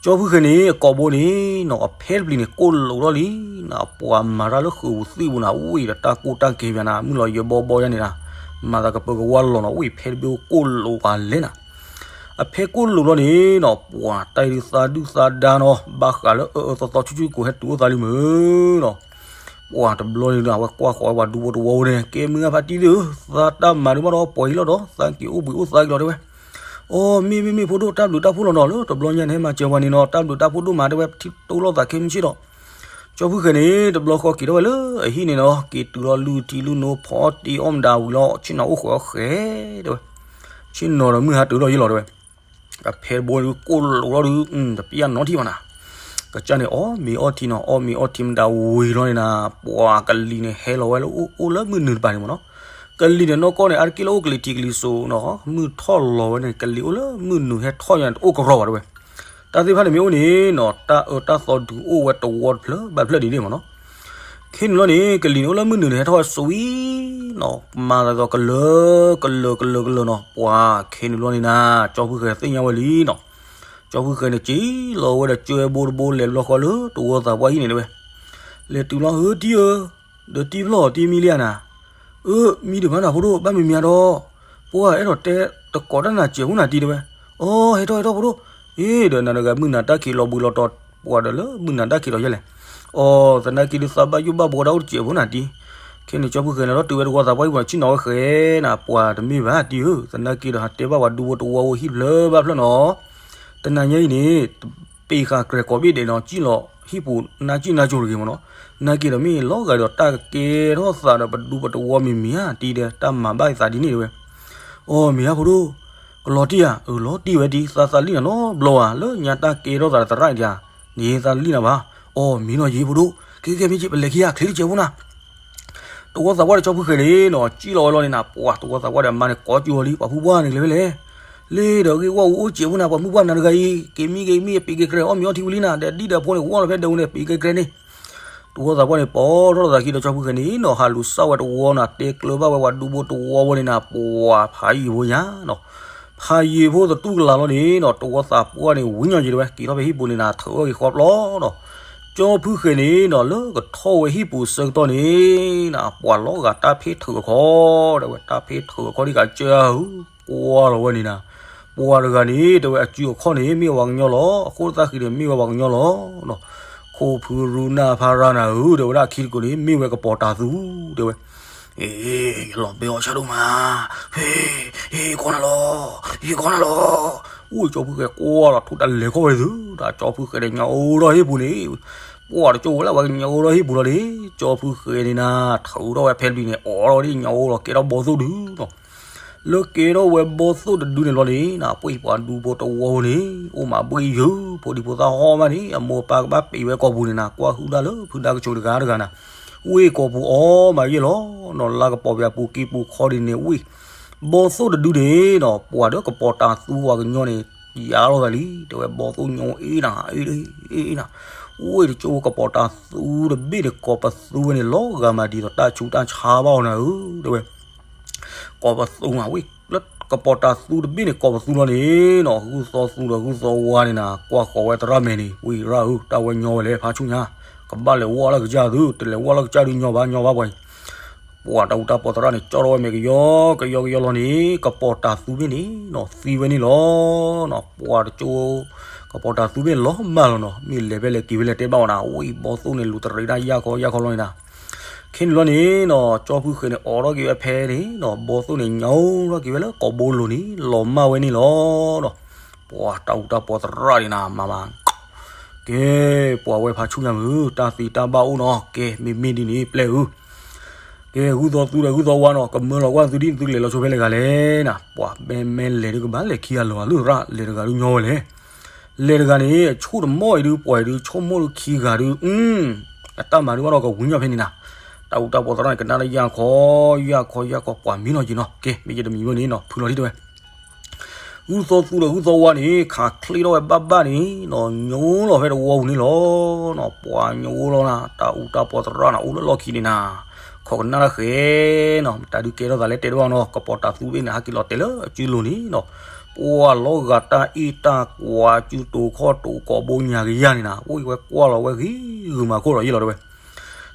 ကၠီဖုဃဲၤန့ၣ် အကိာ်ဘိန့ၣ်နီၤ အဖဲတပျံၤန့ၣ် ကိၢ်လိာ်ထီၣ်လံနီၤ, ပှၤမၤတၢ်လၢဃုာ်ပူၤသံၣ်ပူၤန့ၣ် ဝံၣ်ဒီးတၢ်ကိၢ်တၢ်ကဲၤပၠးနၤ မုၢ်လီၤယၢၤဘီဘီယါန့ၣ်နၤ, မၤသးကပၢၤကဝါလီၤနီၤ ဝံၣ်ဖဲတဘ့ၣ်ကိၢ်လိာ်ပှၤလဲၣ်နၤ. အဖဲကိၢ်လိာ်လီၤန့ၣ်နီၤ ပှၤတၢ်အံၤဒုးသးဒုၣ်သးဒါနီၤ ဘၣ်ဃးလၢအအၢအၢသီသီဆူၣ်ဆူၣ်ကိးဟဲတုၤအိၣ်သးလံမုၢ်နီၤ. ပှၤတဘျီန့ၣ်ဒီး အဝဲကွၢ်ဃီၤဝဲပှၤဒူဖိတဝီဖိန့ၣ် ကဲမုၢ်ဂၢ်ဖါတံၢ်သ့ၣ်ဧၢ, သးတၢ်မၤဒုးဘၣ်ဒီးပှၤဟံၣ်လီၤဒီး သးက့ၤအိၣ်ဘှံးအိၣ်သါက့ၤလီၤတဲဝဲ. အီ မ့ၢ်မ့ၢ်မ့ၢ်ဖိဒိၣ် တၢ်ဘျုးတၢ်ဖှိၣ်လီၤနီၤ လၢတဘျီညါန့ၣ် ဟဲမၤစၢၤပှၤန့ၣ်နီၤ တၢ်ဘျုးတၢ်ဖှိၣ်ဒိၣ်မးတဲဝဲ ထံၣ်တိၢ်လိာ်သးခဲမုၢ်ဆ့ၣ်ဒီး ကၠီဖုဃဲၤန့ၣ် တဘျီဃီက့ၤထီၣ်ဝဲလၢအဟံၣ်န့ၣ်နီၤ က့ၤတုၤလီၤလုၢ်ထံလုၢ်နိဖီတ့အီၣ်မတၤဝံၤလီၤ ဆ့ၣ်နီၤအိၣ်ဃဲၤအိၣ်ဃဲၤတဲဝဲ. ဆ့ၣ်နီၤဒီးမုၢ်ဟါတုၤလီၤယ့ၢ်လီၤတဲဝဲ. အဖဲတဘိန့ၣ်ကိၢ်လိာ်လီၤဒုး တပျံၤနီထံၣ်ဘၣ်နၤ. ကစၢ်န့ၣ် အီၣ်မ့ၤအီထံနီၤ အီၣ်မ့ၤအီထံမတၤဝံၤလီၤန့ၣ်နၤ ပှၤကလံၤန့ၣ်ဟဲလီၤဝဲလၢအိၣ်လၢမုၢ်နုာ်တပၤန့ၣ်မ့ၢ်နီၤ. ကလံၤန့ၣ်နီၢ်ကီၢ်န့ၣ် အါတက့ၢ်လၢအိၣ်ကလံၤထံးကလံၤစိးနီၤ မုၢ်ထီၣ်လီၤဝဲန့ၣ် ကလံၤအိၣ်လၢမုၢ်နုာ်ဟဲထီၣ်ညါန့ၣ် တအိၣ်ကရီဘၣ်တဲဝဲ. တၢ်သ့ၣ်တဖၣ်န့ၣ်မ့ၢ်အိၣ်န့ၣ်နီၤ တၢ်အၢတၢ်သီဒုးအိၣ်ဝဲတဝီတဖျၢၣ်ဘၣ်တဖျၢၣ်ဒ်န့ၣ်မ့ၢ်နီၤ. ခဲန့ၣ်လီၤန့ၣ် ကလံၤန့ၣ် အိၣ်လၢမုၢ်နုာ်န့ၣ် ဟဲထီၣ်ဝဲစဝံနီၤ မၤသးဒ်သိးကလၢၤ ကလၢၤ ကလၢၤ ကလၢၤနီၤ ပှၤခဲန့ၣ်လီၤန့ၣ်နၤ ကၠီဖုဃဲၤသ့ၣ်ညါဝဲလံနီၤ. ကၠီဖုဃဲၤန့ၣ် က့ၤလီၤဝဲဒီးကၢဘိတဘိလဲၤတဘျီဃီလၢတဝီသးပှၢ်ဟံၣ်န့ၣ်တဲဝဲ. လဲၤတုၤလီၤဧၢတံၢ်ဧၢ, ဒီးတံၢ်ဖျီၣ်တံၢ်မံလံဧါနၤ. အၢ မံတဘၣ်နၤဖိဒိၣ် ဘၣ်မံၤမံၤဒီး ပှၤအဲၣ်ဒိးတဲတကိးတၢ်နၤစဲးဖိနၤတံၢ်တဲဝဲ. အီ ဟဲထီၣ်ဟဲထီၣ်ဖိဒိၣ်, အ့ ဒီးနၤတဂၤမုၢ်နၤတၢ်ခံးလီၤဘှံးလီၤတီၤ ပှၤဒီးလၢမုၢ်နၤတၢ်ခံးလီၤယဲလဲၣ်. အီ သနာ်က့ဒုးသးဘၣ်ယိၣ်ဘၣ်ဘှီတၢ်အိၣ်တစဲးဖိနၤတံၢ်. ခဲန့ၣ်ကၠီဖုဃဲၤန့ၣ် ဒီးတုၤဝဲတဝီသးပှၢ်ဟံၣ်ပူၤန့ၣ် ဆ့ၣ်နီၤဝဲဃဲၤနၤ ပှၤတမ့ၢ်ဘၣ်တံၢ်ဧၢ, သနာ်က့ဒီးဟးတဲဘၣ်ပှၤဒူဖိတဝီဖိဟံၣ်ဖျၢၣ်ဘၣ်ဖျၢၣ်နီၤ. တနၤညါအံၤန့ၣ် ပ့ၤဃာ်ကြဲးကိးဘ့ၣ်ဒဲးနီၤ စံၣ်လီၤဟံၣ်ပူၤနါစံၣ်နါစိၤတဂ့ၤမ့ၢ်နီၤ. နာ်က့ဒီးမ့ၢ်လီၤဂာ်ဒီးတၢ်ကကဲထီၣ်သးဒီးပဒူပတဝီမံၤမံၤဧါတံၢ်ဒီး တၢ်မၤဘၣ်သးဒ်န့ၣ်တဲဝဲ. အီ မ့ၢ်ဧါဖိဒိၣ်, ကလီၤတံၢ်ဧါ, အၢ လီၤတံၢ်ဝဲဒၣ် သးသးလံၣ်နၤနီတဘျီဧါ, လၢညါတၢ်ကဲထီၣ်သးဒီးသရၣ်အံၤဧါ, န့ၣ်သးလံၣ်နၤဘၣ်. အီ မ့ၢ်နီၤယ့ၢ်ဖိဒိၣ်, ခဲကဲမ့ၢ်က့ ပလဲၤခံဧါ ချ့တစဲးဖိနၤ. တဝီသးပှၢ်ဒီးကၠီဖုဃဲၤန့ၣ်နီၤ စံၣ်လီၤဝဲလီၤန့ၣ်နၤ ပှၤတဝီသးပှၢ်ဒီးအမါန့ၣ် ကိးကၠူအီၤလံ ပှၤဖုပှၢ်န့ၣ်ကျဲၤဖဲလဲၣ်. လ့ဒီးဂ့ၢ်ဝီအူအိၣ်စဲးဖိနၤ ပှၤမုၢ်ပှၢ်နၤတဂၤအံၤ က့ၤမံက့ၤမံ အပံၤက့ၤကြဲးအီၣ်မ့ၤအီထံဝံၤလံနၤ ဒီးဒ်ဒီးဖိန့ၣ် ဝီလီၤဖဲဒဲးဝဲန့ၣ် ပံၤက့ၤကြဲးန့ၣ် တဝီသးပှၢ်န့ၣ် ပိာ်ထီၣ်သးခံဒီးကၠီဖုဃဲၤန့ၣ်နီၤ ဟးလူၤစၢ်ဝဲတဝီနၤ တဲကျၢၤဘၣ်ဝဲပှၤဒူဖိတဝီဖိန့ၣ်နၤ ပှၤဖးယံာ်ဖိညါနီၤ. ဖးယံာ်ဖိသတူၢ်ကလာ်လီၤန့ၣ်နီၤ တဝီသးပှၢ်န့ၣ် ဝံၤညီယံၤတဲဝဲ က့ၤထီၣ်ဖဲဟံၣ်ပူၤန့ၣ်နၤ ထုးအီၣ်က့ၤဃီပျီနီၤ. ကၠီဖုဃဲၤန့ၣ်နီၤ လၢကထီၣ်ဝဲဟံၣ်ပူၤဆၢကတီၢ်န့ၣ်နၤ ပှၤလီၤဂာ်တၢ်ဖ့ထုးအခီၣ် တဲဝဲ တၢ်ဖ့ထုးအခီၣ်ဒ်ကးကၢဧၢ ကွၢ်လီၤဝဲန့ၣ်နၤ ပှၤတဂၤန့ၣ် တဲဝဲအစုအခီၣ်န့ၣ် မ့ၢ်ဝဲပှၤကညီလီၤ. အဃိသတးဃံန့ၣ် မ့ၢ်ဝဲပှၤကညီလီၤ. ခိၣ်ဖုရူနၢ်ဖါရၢ်နၤဧၢ တဲဝဲဒၣ်အခံတကိးန့ၣ် မ့ၢ်ဝဲကပီၤတၤသူ တဲဝဲ. အ့ ယလီၤဘဲအီၣ်ဆၣ်ဒိၣ်မး, ဟ့ ဟ့ ယကီနၤလီၤ, ယကီနၤလီၤ. အိၣ်ကၠီဖုဃဲၤကွၢ်လီၤထူတၢ်လဲၤခီၣ်ဝဲသု တၢ်ကၠီဖုဃဲၤန့ၣ် ညါအိၣ်ထီၣ်ဟံၣ်ပူၤန့ၣ် ပှၤတကၠိဝဲလၢပှၤကညီအိၣ်ထီၣ်ဟံၣ်ပူၤလီၤန့ၣ် ကၠီဖုဃဲၤန့ၣ်နၤ ထုးထီၣ်ဝဲဖဲတဘျံးန့ၣ် အိးထီၣ်ဝဲဒ်ညါအိၣ်လီၤ ကဲထီၣ်ဘီသိၣ်ဒုနီၤ. လၢကဲထီၣ်ဝဲဘီသိၣ်တဒုန့ၣ်လီၤန့ၣ် နပှ့ၤပှၤဒူဖိတဝီဖိန့ၣ် အိၣ်မးဘှ့ၣ်ယုၢ် ဖိဒံဖိသၣ်ဟီၣ်မးန့ၣ် အမိၢ်အပၢ်ကဘၣ်ပံးဝဲကိာ်ပူၤန့ၣ်နၤ ကွၢ်ဟုၣ်ဒၣ်လၢဖုဒါကဆိးတဂၤတဂၤနၤ ဝ့ၢ်ကိာ်ပူၤအီၣ်မးယဲၢ်လီၤနီၤ လါကပီၤပယၤပူၤကံပူၤခီဒ်န့ၣ်ဝ့ၢ် ဘီသိၣ်တဒုန့ၣ်နီၤ ပှၤဒီးကပီၤတၤသူပှၤကညီန့ၣ် ယါလီၤသးလံ တဲဝဲဘီသိၣ်ညါအ့ၣ်နၤ အ့ၣ်အ့ၣ်နၤ ဝ့ၢ်တကၠိကပီၤတၤသူတဘ့ၣ်န့ၣ် ကိးပသူဝဲန့ၣ် လီၤဂာ်မးဒ်သိးတၢ်ဆူးတၢ်ဆါဘၣ်အီၤနၤဧၢ တဲဝဲ ကိးပသူမးဝံၤ လၢကပီၤတၤသူတဘ့ၣ်န့ၣ် ကိးပသူလီၤန့ၣ်နီၤ ဂုၢ်သီသူဒီးဂုၢ်သီဝါန့ၣ်နၤ ကွၢ်ဃီၤဝဲသရၣ်မဲာ်န့ၣ် ဝံၤရၣ်ဧၢ တၢ်ဝဲညီဝဲလဲၣ် ဖးဆူညါ ကဘၣ်လဲၤဝီလၢကစၢ်သု တလဲၤဝီလၢကစၢ်ဒုးညီဘၣ်ညီဘၣ်ပှၤအံၤ ပှၤတၢ်အူတၢ်ပီၤသရၣ်န့ၣ် ကၠီထီၣ်ဝဲမဲာ်ကယီကယီကယီလီၤန့ၣ် ကပီၤတၤသူမ့ၢ်န့ၣ်နီၤ သံဝဲန့ၣ်လီၤနီၤ ပှၤတကၠိ ကပီၤတၤသူမ့ၢ်လီၤမၢ်လီၤနီၤ မ့ၢ်လဲၤဖဲလဲၣ်က့ၤဖဲလဲၣ်တဲဘၣ်အီၤနၤ ဝံၤဘီသိၣ်န့ၣ် လူၤတရံးဒၣ်ယၢ်ခီယၢ်ခီလီၤန့ၣ်နၤ ခဲန့ၣ်လီၤန့ၣ်နီၤ ကၠီဖုဃဲၤန့ၣ် အိးထီၣ်က့ၤဝဲဖဲန့ၣ်နီၤ ဘီသိၣ်န့ၣ် ညါထီၣ်က့ၤဝဲလၢကိာ်ဘိလိၤန့ၣ် လီၤမၢ်ဝဲန့ၣ်လီၤနီၤ ပှၤတၢ်အူတၢ်ပီၤသရၣ်န့ၣ်နၤ မၤမၤ ကဲ ပှၤဝဲဖးဆူညါမုၢ် တၢ်သံတၢ်ဘၣ်အိၣ်နီၤ ကဲ မ့မ့ၢ်ဒ်န့ၣ် ပျဲၢ်ဧၢ ကဲ ဂုၢ်သီသူဒီးဂုၢ်သီဝါနီၤ ကမၢလီၤကွၢ်သုဒ်သုလဲၤလီၤဆိဖဲလဲၣ်ဂၤလဲၣ်နၤ ပှၤမဲမဲလဲၤဒုးကဘၣ်လဲၤခံဂၤလီၤဧါ လၢသရၣ်လဲၤတဂၤဒုးညီဝဲလဲၣ် လဲၤတဂၤန့ၣ် အဆိကမိၣ်အံၤဒုး ပှၤအံၤဒုး ဆိကမိၣ်ဒုးခံဂၤဒုး အတၢ်မၤဒုးဘၣ်ဒီးကဝံၤညီဖဲန့ၣ်နၤ တၢ်အူတၢ်ပီၤသရၣ်န့ၣ် ကနၣ်လၢယၢ်ခီ ယၢ်ခီ ယၢ်ခီ ပှၤမံနီၤက့ၤနီၤ ကဲ မ့ၢ်ယတမံၤဝဲန့ၣ်နီၤ ဖုလီၤဒ်တဲဝဲ ဂုၢ်သီသူဒီးဂုၢ်သီဝါန့ၣ် ခးချ့ထီၣ်ဝဲဘၣ်ဘၣ်န့ၣ်နီၤ ညိလီၤဖဲတဝီပူၤန့ၣ်လီၤနီၤ. ပှၤညိလီၤနၤ တၢ်အူတၢ်ပီသရၣ်န့ၣ် အိၣ်လၢလီၢ်ခံန့ၣ်နၤ ခိးကနၣ်တၢ်ဃဲနီၤ တၢ်ဒုးကဲထီၣ်သးလဲၣ်တဲတဘၣ်နီၤ ကပီၤတၢ်သူဘ့ၣ်န့ၣ် ဟးက့ၤလီၤတဲာ်လၢအစုလိၤန့ၣ်နီၤ ပှၤလီၤဂာ်တၢ်အ့ၣ်တၢ်ကွၢ် စုတိၤခီၣ်တိၤကိာ်ဘိညါကယၤန့ၣ်နၤ အိၣ်ဝဲကွၢ်လီၤဝဲဂ့ၤဂုာ်မၤခိၣ်လီၤယ့ၣ်လီၤတဲဝဲ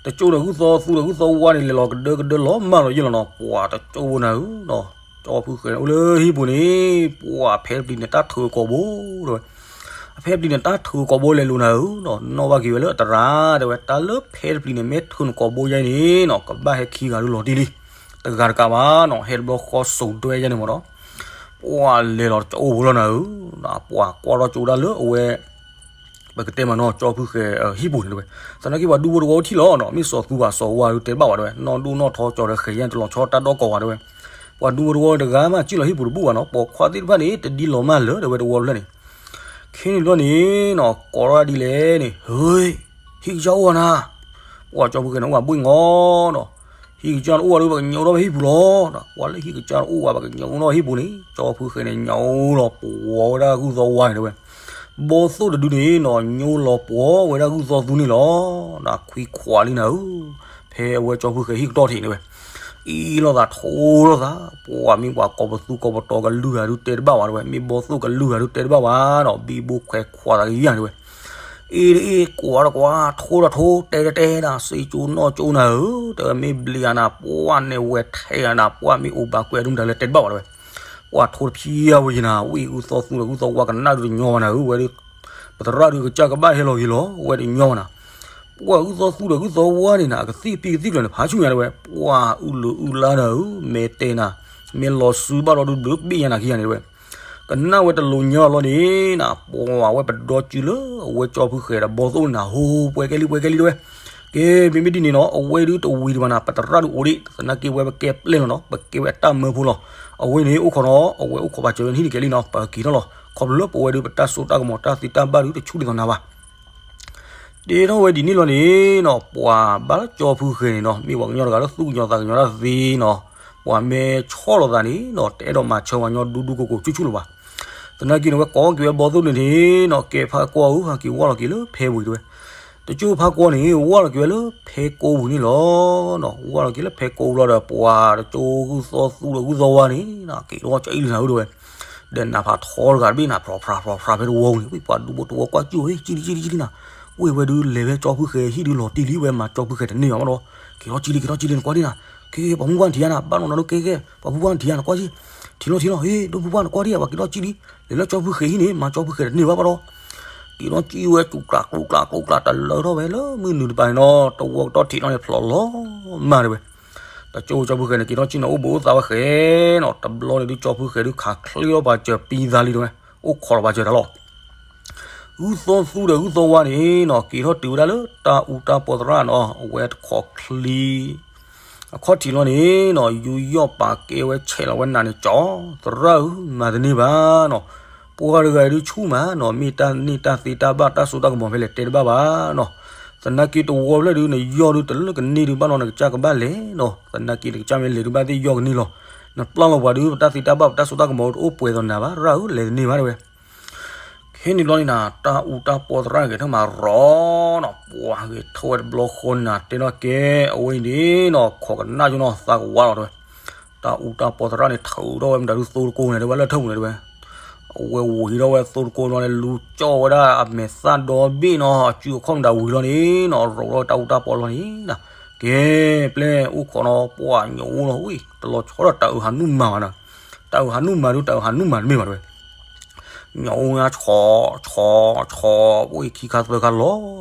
တကၠိဒီးဂုၢ်သီသူဒီးဂုၢ်သီဝါန့ၣ် လဲၤလီၤကဒၢကဒၢလီၤမၢ်လီၤယ့ၣ်လီၤနီၤ ပှၤတကၠိဖိနၤဧၢနီၤ ကၠီဖုဃဲၤန့ၣ် အိၣ်လၢဟံၣ်ပူၤန့ၣ် ပှၤဖဲတပျံၤန့ၣ် တၢ်ထုးကိာ်ဘိတဲဝဲ အဖဲတပျံၤန့ၣ် တၢ်ထုးကိာ်ဘိလဲၤလိၤနၤဧၢနီၤ နီၣ်ဘၣ်က့ၤဝဲလၢအတရၣ်တဲဝဲ တၢ်လၢဖဲတပျံၤန့ၣ် မ့ၢ်ထုးနကိာ်ဘိယါအံၤန့ၣ်နီၤ ကဘၣ်ဟဲခံဂၤဒုလီၤတံၢ်လံ တဂၤတကးဘၣ်နီၤ ဟဲတဘျီဃီစိၤဒွဲယါန့ၣ်မ့ၢ်ဒီး ပှၤလဲၤလီၤတကၠိဖိလီၤနၤဧၢ ပှၤကွၢ်ထီၣ်ကၠိဒၣ်လၢအဝဲ ပကတဲမးနီၤ ကၠီဖုဃဲၤဟံၣ်ပူၤန့ၣ်တဲဝဲ သနာ်က့ပှၤဒူဖိတဝီထံၣ်လီၤနီၤ မ့ၢ်စီၤသူဘၣ်စီၤဝါဒုတဲတဘၣ်ဝဲတဲဝဲ နီၢ်ဒိၣ်နီၢ်ထီကၠီဒီးဃဲၤယါန့ၣ် တလီၤဆီတၢ်ဒီကီၢ်ဝဲတဲဝဲ ပှၤဒူဖိတဝီတဂၤမး စံၣ်လီၤဟံၣ်ပူၤတဘူၣ်ဘၣ်နီၤ ပိာ်ခွါသ့ၣ်တဖၣ်န့ၣ် တဒ်လီၤမၢ်လၢၤတဲဝဲတဝီတဖျၢၣ်န့ၣ် ခဲန့ၣ်ဘျီန့ၣ်နီၤ ကိးထီၣ်ဒ်လဲၣ်န့ၣ် ဟ့ ဟံၣ်ကစၢ်အိၣ်ဧါနၤ ပှၤကၠီဖုဃဲၤန့ၣ် အိၣ်ဘှံးငီနီၤ ဟံၣ်ကစၢ်န့ၣ်အိၣ်ဝဲဒီး ပှၤကညိထီၣ်ဖဲဟံၣ်ပူၤလီၤ ပှၤလၢဟံၣ်ကစၢ်န့ၣ်အိၣ်ဝဲ ပှၤကညိထီၣ်ဟံၣ်ပူၤန့ၣ် ကၠီဖုဃဲၤန့ၣ် ညိလီၤပှီၤဝဲဒၣ်ဂုၢ်သီဝါန့ၣ်တဲဝဲ ဘီသိၣ်တဒုန့ၣ်နီၤ ညိလီၤပှီၤဝဲဒၣ်ဂုၢ်သီသူန့ၣ်လီၤ ခွံခွးလံနၤဧၢ ဖဲအဝဲကၠီဖုဃဲၤဟံၣ်ကတီၢ်ထံးန့ၣ်ဝဲ အ့ၣ်လိာ်သးထိလိာ်သး ပှၤမ့ၢ်ပှၤကိးပသူကိးပတီၤကလုၢ်ဂၤဒုတဲတဘၣ်ဝဲတဲဝဲ မ့ၢ်ဘီသိၣ်ကလုၢ်ဂၤဒုတဲတဘၣ်ဝဲနီၤ ဘံဘူခွဲးခွးသးကယၤန့ၣ်တဲဝဲ အ့ၣ်တအ့ၣ်ကွၢ်တကွၢ် ထိဒီးထိ တဲတတဲဒၣ် စ့ကၠိနီၢ်ကၠိနၤဧၢ တဲဝဲ မ့ၢ်ဘျံးအနၤ ပှၢ်နဲၣ်ဝဲထဲအနၤ ပှၢ်မ့ၢ်အိၣ်ဘၣ်ကွဲးဒုမတၤလၢတဲတဘၣ်ဝဲတဲဝဲ ပှၢ်ထိတဖျၢၣ်ဝဲယနၤ ဝံၣ်ဂုၢ်သီသူဒီးဂုၢ်သီဝါကနၣ်ဒုတညီဘၣ်နၤဧၢ ဝဲဒု ပသရၣ်ဒုကစၢ်ကဘၣ်ဟဲလီၤဂ့ၤလီၤ ဝဲတညီဘၣ်နၤ ပှၢ်ဂုၢ်သီသူဒီးဂုၢ်သီဝါန့ၣ်နၤ အကသံၣ်ဖံးကသံၣ်ကျၢၤန့ၣ် ဖးဆူၣ်ညါတဲဝဲ ပှၢ်အုၣ်လုာ်အုၣ်လါနၤဧၢ မဲာ်တဲနၤ မ့ၢ်လီၤစုဘၣ်ဒီးဒုဘျုးဘ့ၣ်ညါနၤခံဂၤန့ၣ်တဲဝဲ ကနၣ်ဝဲတလိၤညါလီၤန့ၣ်နၤ ပှၢ်ဝဲပဒီစုလၢအဝဲကၠီဖုဃဲၤဒီးဘီသိၣ်န့ၣ်နၤ ဟိ ပှဲၤကဲလံ ပှဲၤကဲလံတဲဝဲ ကဲ မ့မ့ၢ်ဒ်န့ၣ်နီၤ အဝဲဒုတဝံၤဒံးဘၣ်နၤ ပသရၣ်ဒုအိၣ်ဒံး သနာ်က့ဝဲပကဲပျဲၢ်လီၤနီၤ ပကဲဝဲအတၢ်မၢဖိလီၤ အဝဲန့ၣ်အိၣ်ခိးနီၤ အဝဲအိၣ်ခိးပာ်စၢၤဝဲနဟံၣ်န့ၣ်ကဲလံနီၤ ပက့ၤထီၣ်လီၤ ခီဖျိလၢပဝဲဒုပတၢ်စိတၢ်ကမီၤတၢ်သံတၢ်ဘၣ်ဒုတဆူၣ်ဒ်သိးနၤဘၣ် တဲထီၣ်ဝဲဒ်န့ၣ်လီၤန့ၣ်နီၤ ပှၤဘၣ်လၢကၠီဖုဃဲၤန့ၣ်နီၤ မ့ၢ်ပှၤကညီတဂၤလၢသူၣ်ကညီၤသးကညီၤတၢ်သ့နီၤ ပှၤမ့ၢ်ဆီၣ်လီၤသးန့ၣ်နီၤ တအဲၣ်ဒိးမၤဆၢပှၤကညီဒူဒူကိးကိးဆူၣ်ဆူၣ်လၢၤဘၣ် သနာ်က့န့ၣ် ဝဲကိးက့ၤဝဲဘီသိၣ်န့ၣ်န့ၣ်နီၤ ကဲဖးကွၢ်ဧၢ ဟးက့ၤဝၢ်လီၤက့ၤလၢဖဲပူၤတဲဝဲ တကၠိဖးကွၢ်န့ၣ် ဝၢ်လီၤက့ၤဝဲလၢဖဲကိပူၤန့ၣ်လီၤနီၤ ဝၢ်လီၤက့ၤလၢဖဲကိပူၤလီၤဒီး ပှၤတကၠိဂုၢ်သီသူဒီးဂုၢ်သီဝါန့ၣ်နီၤ က့ၤထီၣ်ကအံၣ်လံနၤဧၢတဲဝဲ ဒီးနးဖးထီတဂၤတဘ့ၣ်နၤ ဖြီဖြးဖြီဖြးဖဲတဝီပူၤန့ၣ် ဝံၣ်ပှၤဒူဖိတဝီကွၢ်ကၠူၣ်ဝဲ ကံလံ ကံလံ ကံလံနၤ ဝံၣ်ဝဲဒုးလဲၤဖဲကၠီဖုဃဲၤဟံၣ်ဒုးလီၤတံၢ်လံ ဝဲမၤကၠီဖုဃဲၤတန့ၢ်ဘၣ်မ့ၢ်ဒီး က့ၤထီၣ်ကံလံ က့ၤထီၣ်ကံလံ နကွၢ်ဒံးနၤ က့ၤ ပှၤဖုပှၢ်နထံၣ်ဧါနၤ ဘၣ်နီၢ်နီၢ်ဒုးကဲကဲ ပှၤဖုပှၢ်နထံၣ်ဧါ နကွၢ်ကံ ထံၣ်လီၤထံၣ်လီၤ ဟ့ၣ် ဒိဖုပှၢ်နကွၢ်ဒံး ပှၤက့ၤထီၣ်ကံလံ လဲၤလၢကၠီဖုဃဲၤဟံၣ်န့ၣ် မၤကၠီဖုဃဲၤတန့ၢ်ဘၣ်ဘၣ်ဒီး က့ၤထီၣ်ကံဝဲ ကျူကျး ကျူကျး ကျူကျး တလၢထီၣ်ဝဲလၢမုၢ်နုာ်တပၤန့ၣ်နီၤ တဝီကတီၢ်ထံးထီၣ်န့ၣ် ဖျိးလီၤမၢ်တဲဝဲ တကၠိကၠီဖုဃဲၤန့ၣ် က့ၤထီၣ်ကံန့ၣ် အိၣ်ဘှံးအိၣ်သါဝဲဃဲနီၤ တဘျီန့ၣ်ဒုးကၠီဖုဃဲၤဒုးခးချ့ထီၣ်ပာ်စၢၤပံသါလံတဲဝဲ အိၣ်ခိးလီၤပာ်စၢၤတၢ်လီၤ ဂုၢ်သီသူဒီးဂုၢ်သီဝါန့ၣ်နီၤ က့ၤထီၣ်တုၤဝဲဒၣ်လၢတၢ်အူတၢ်ပီသရၣ်နီၤ အဝဲတခိးချံ အခီၣ်ထံးလီၤန့ၣ်နီၤ ယူးယီၣ်ပာ်ကဲဝဲဆဲးလီၤဝဲနၤန့ၣ် ကၠီ သရၣ်ဧၢ မၤတန့ၢ်ဘၣ်နီၤ ပှၤတဂၤဒုးဆူၣ်မးနီၤ မ့ၢ်တၢ်န့ၢ်တၢ်သ့တၢ်ဘၣ်တၢ်စိတၢ်ကမီၤဖဲလဲၣ်တဲတဘၣ်ဘၣ်နီၤ သနာ်က့တဝီဖျၢၣ်ဒုး နယီၢ်ဒုးတလၢကန့ၢ်ဒုးဘၣ်နီၤ နကစၢ်ကဘၣ်လဲၤနီၤ သနာ်က့နကစၢ်မ့ၢ်လဲၤဒုးဘၣ်သ့ၣ်ယီၢ်ကန့ၢ်လီၤ နပျၢ်လီၤပှၤဒုး ပတၢ်သ့တၢ်ဘၣ်ပတၢ်စိတၢ်ကမီၤတအိၣ်ပှဲၤသိးနၤဘၣ် ရၣ်ဧၢ လဲၤတန့ၢ်ဘၣ်တဲဝဲ ခဲန့ၣ်ဘျီန့ၣ်နၤ တၢ်အူတၢ်ပီသရၣ်န့ၣ်ဂဲၤထၢၣ်မၤရီနီၤ ပှၤဂဲၤထၢၣ်ဝဲတဘျီဃီနၤ တဲထီၣ်ကဲ အဝဲအံၤန့ၣ်နီၤ ခိးကနၣ်ကၠိနီၤ သးကဝါလီၤတဲဝဲ တၢ်အူတၢ်ပီသရၣ်န့ၣ် ထုးထီၣ်ဝဲမတၤဒုးသိတကိန့ၣ် တဲဝဲလၢထၢၣ်ပူၤန့ၣ်တဲဝဲ အဝဲဝံၤထီၣ်ဝဲသိတကိလီၤန့ၣ် လူၤကၠီၣ်ဝဲဒၣ်အမဲာ်သၣ်ဒီဘ့ၣ်နီၤ အစုအခီၣ်မတၤဝံၤလီၤန့ၣ်နီၤ ရိးထီၣ်ဝဲတၢ်အူတၢ်ပီလီၤန့ၣ်နၤ ကဲ ပျဲၢ်အိၣ်ခိးနီၤ ပှၤညိၣ်အိၣ်လီၤဝံၤ တလီၤဆီဒီးတၢ်အုးဟးနုာ်မၤဘၣ်နၤ တၢ်အုးဟးနုာ်မၤဒုး တၢ်အုးဟးနုာ်မၤတမ့ၢ်ဘၣ်တဲဝဲ ညိၣ်အိၣ်ညါ ဆီ ဆီ ဆီ ပှၤခံခါသၢခါလီၤ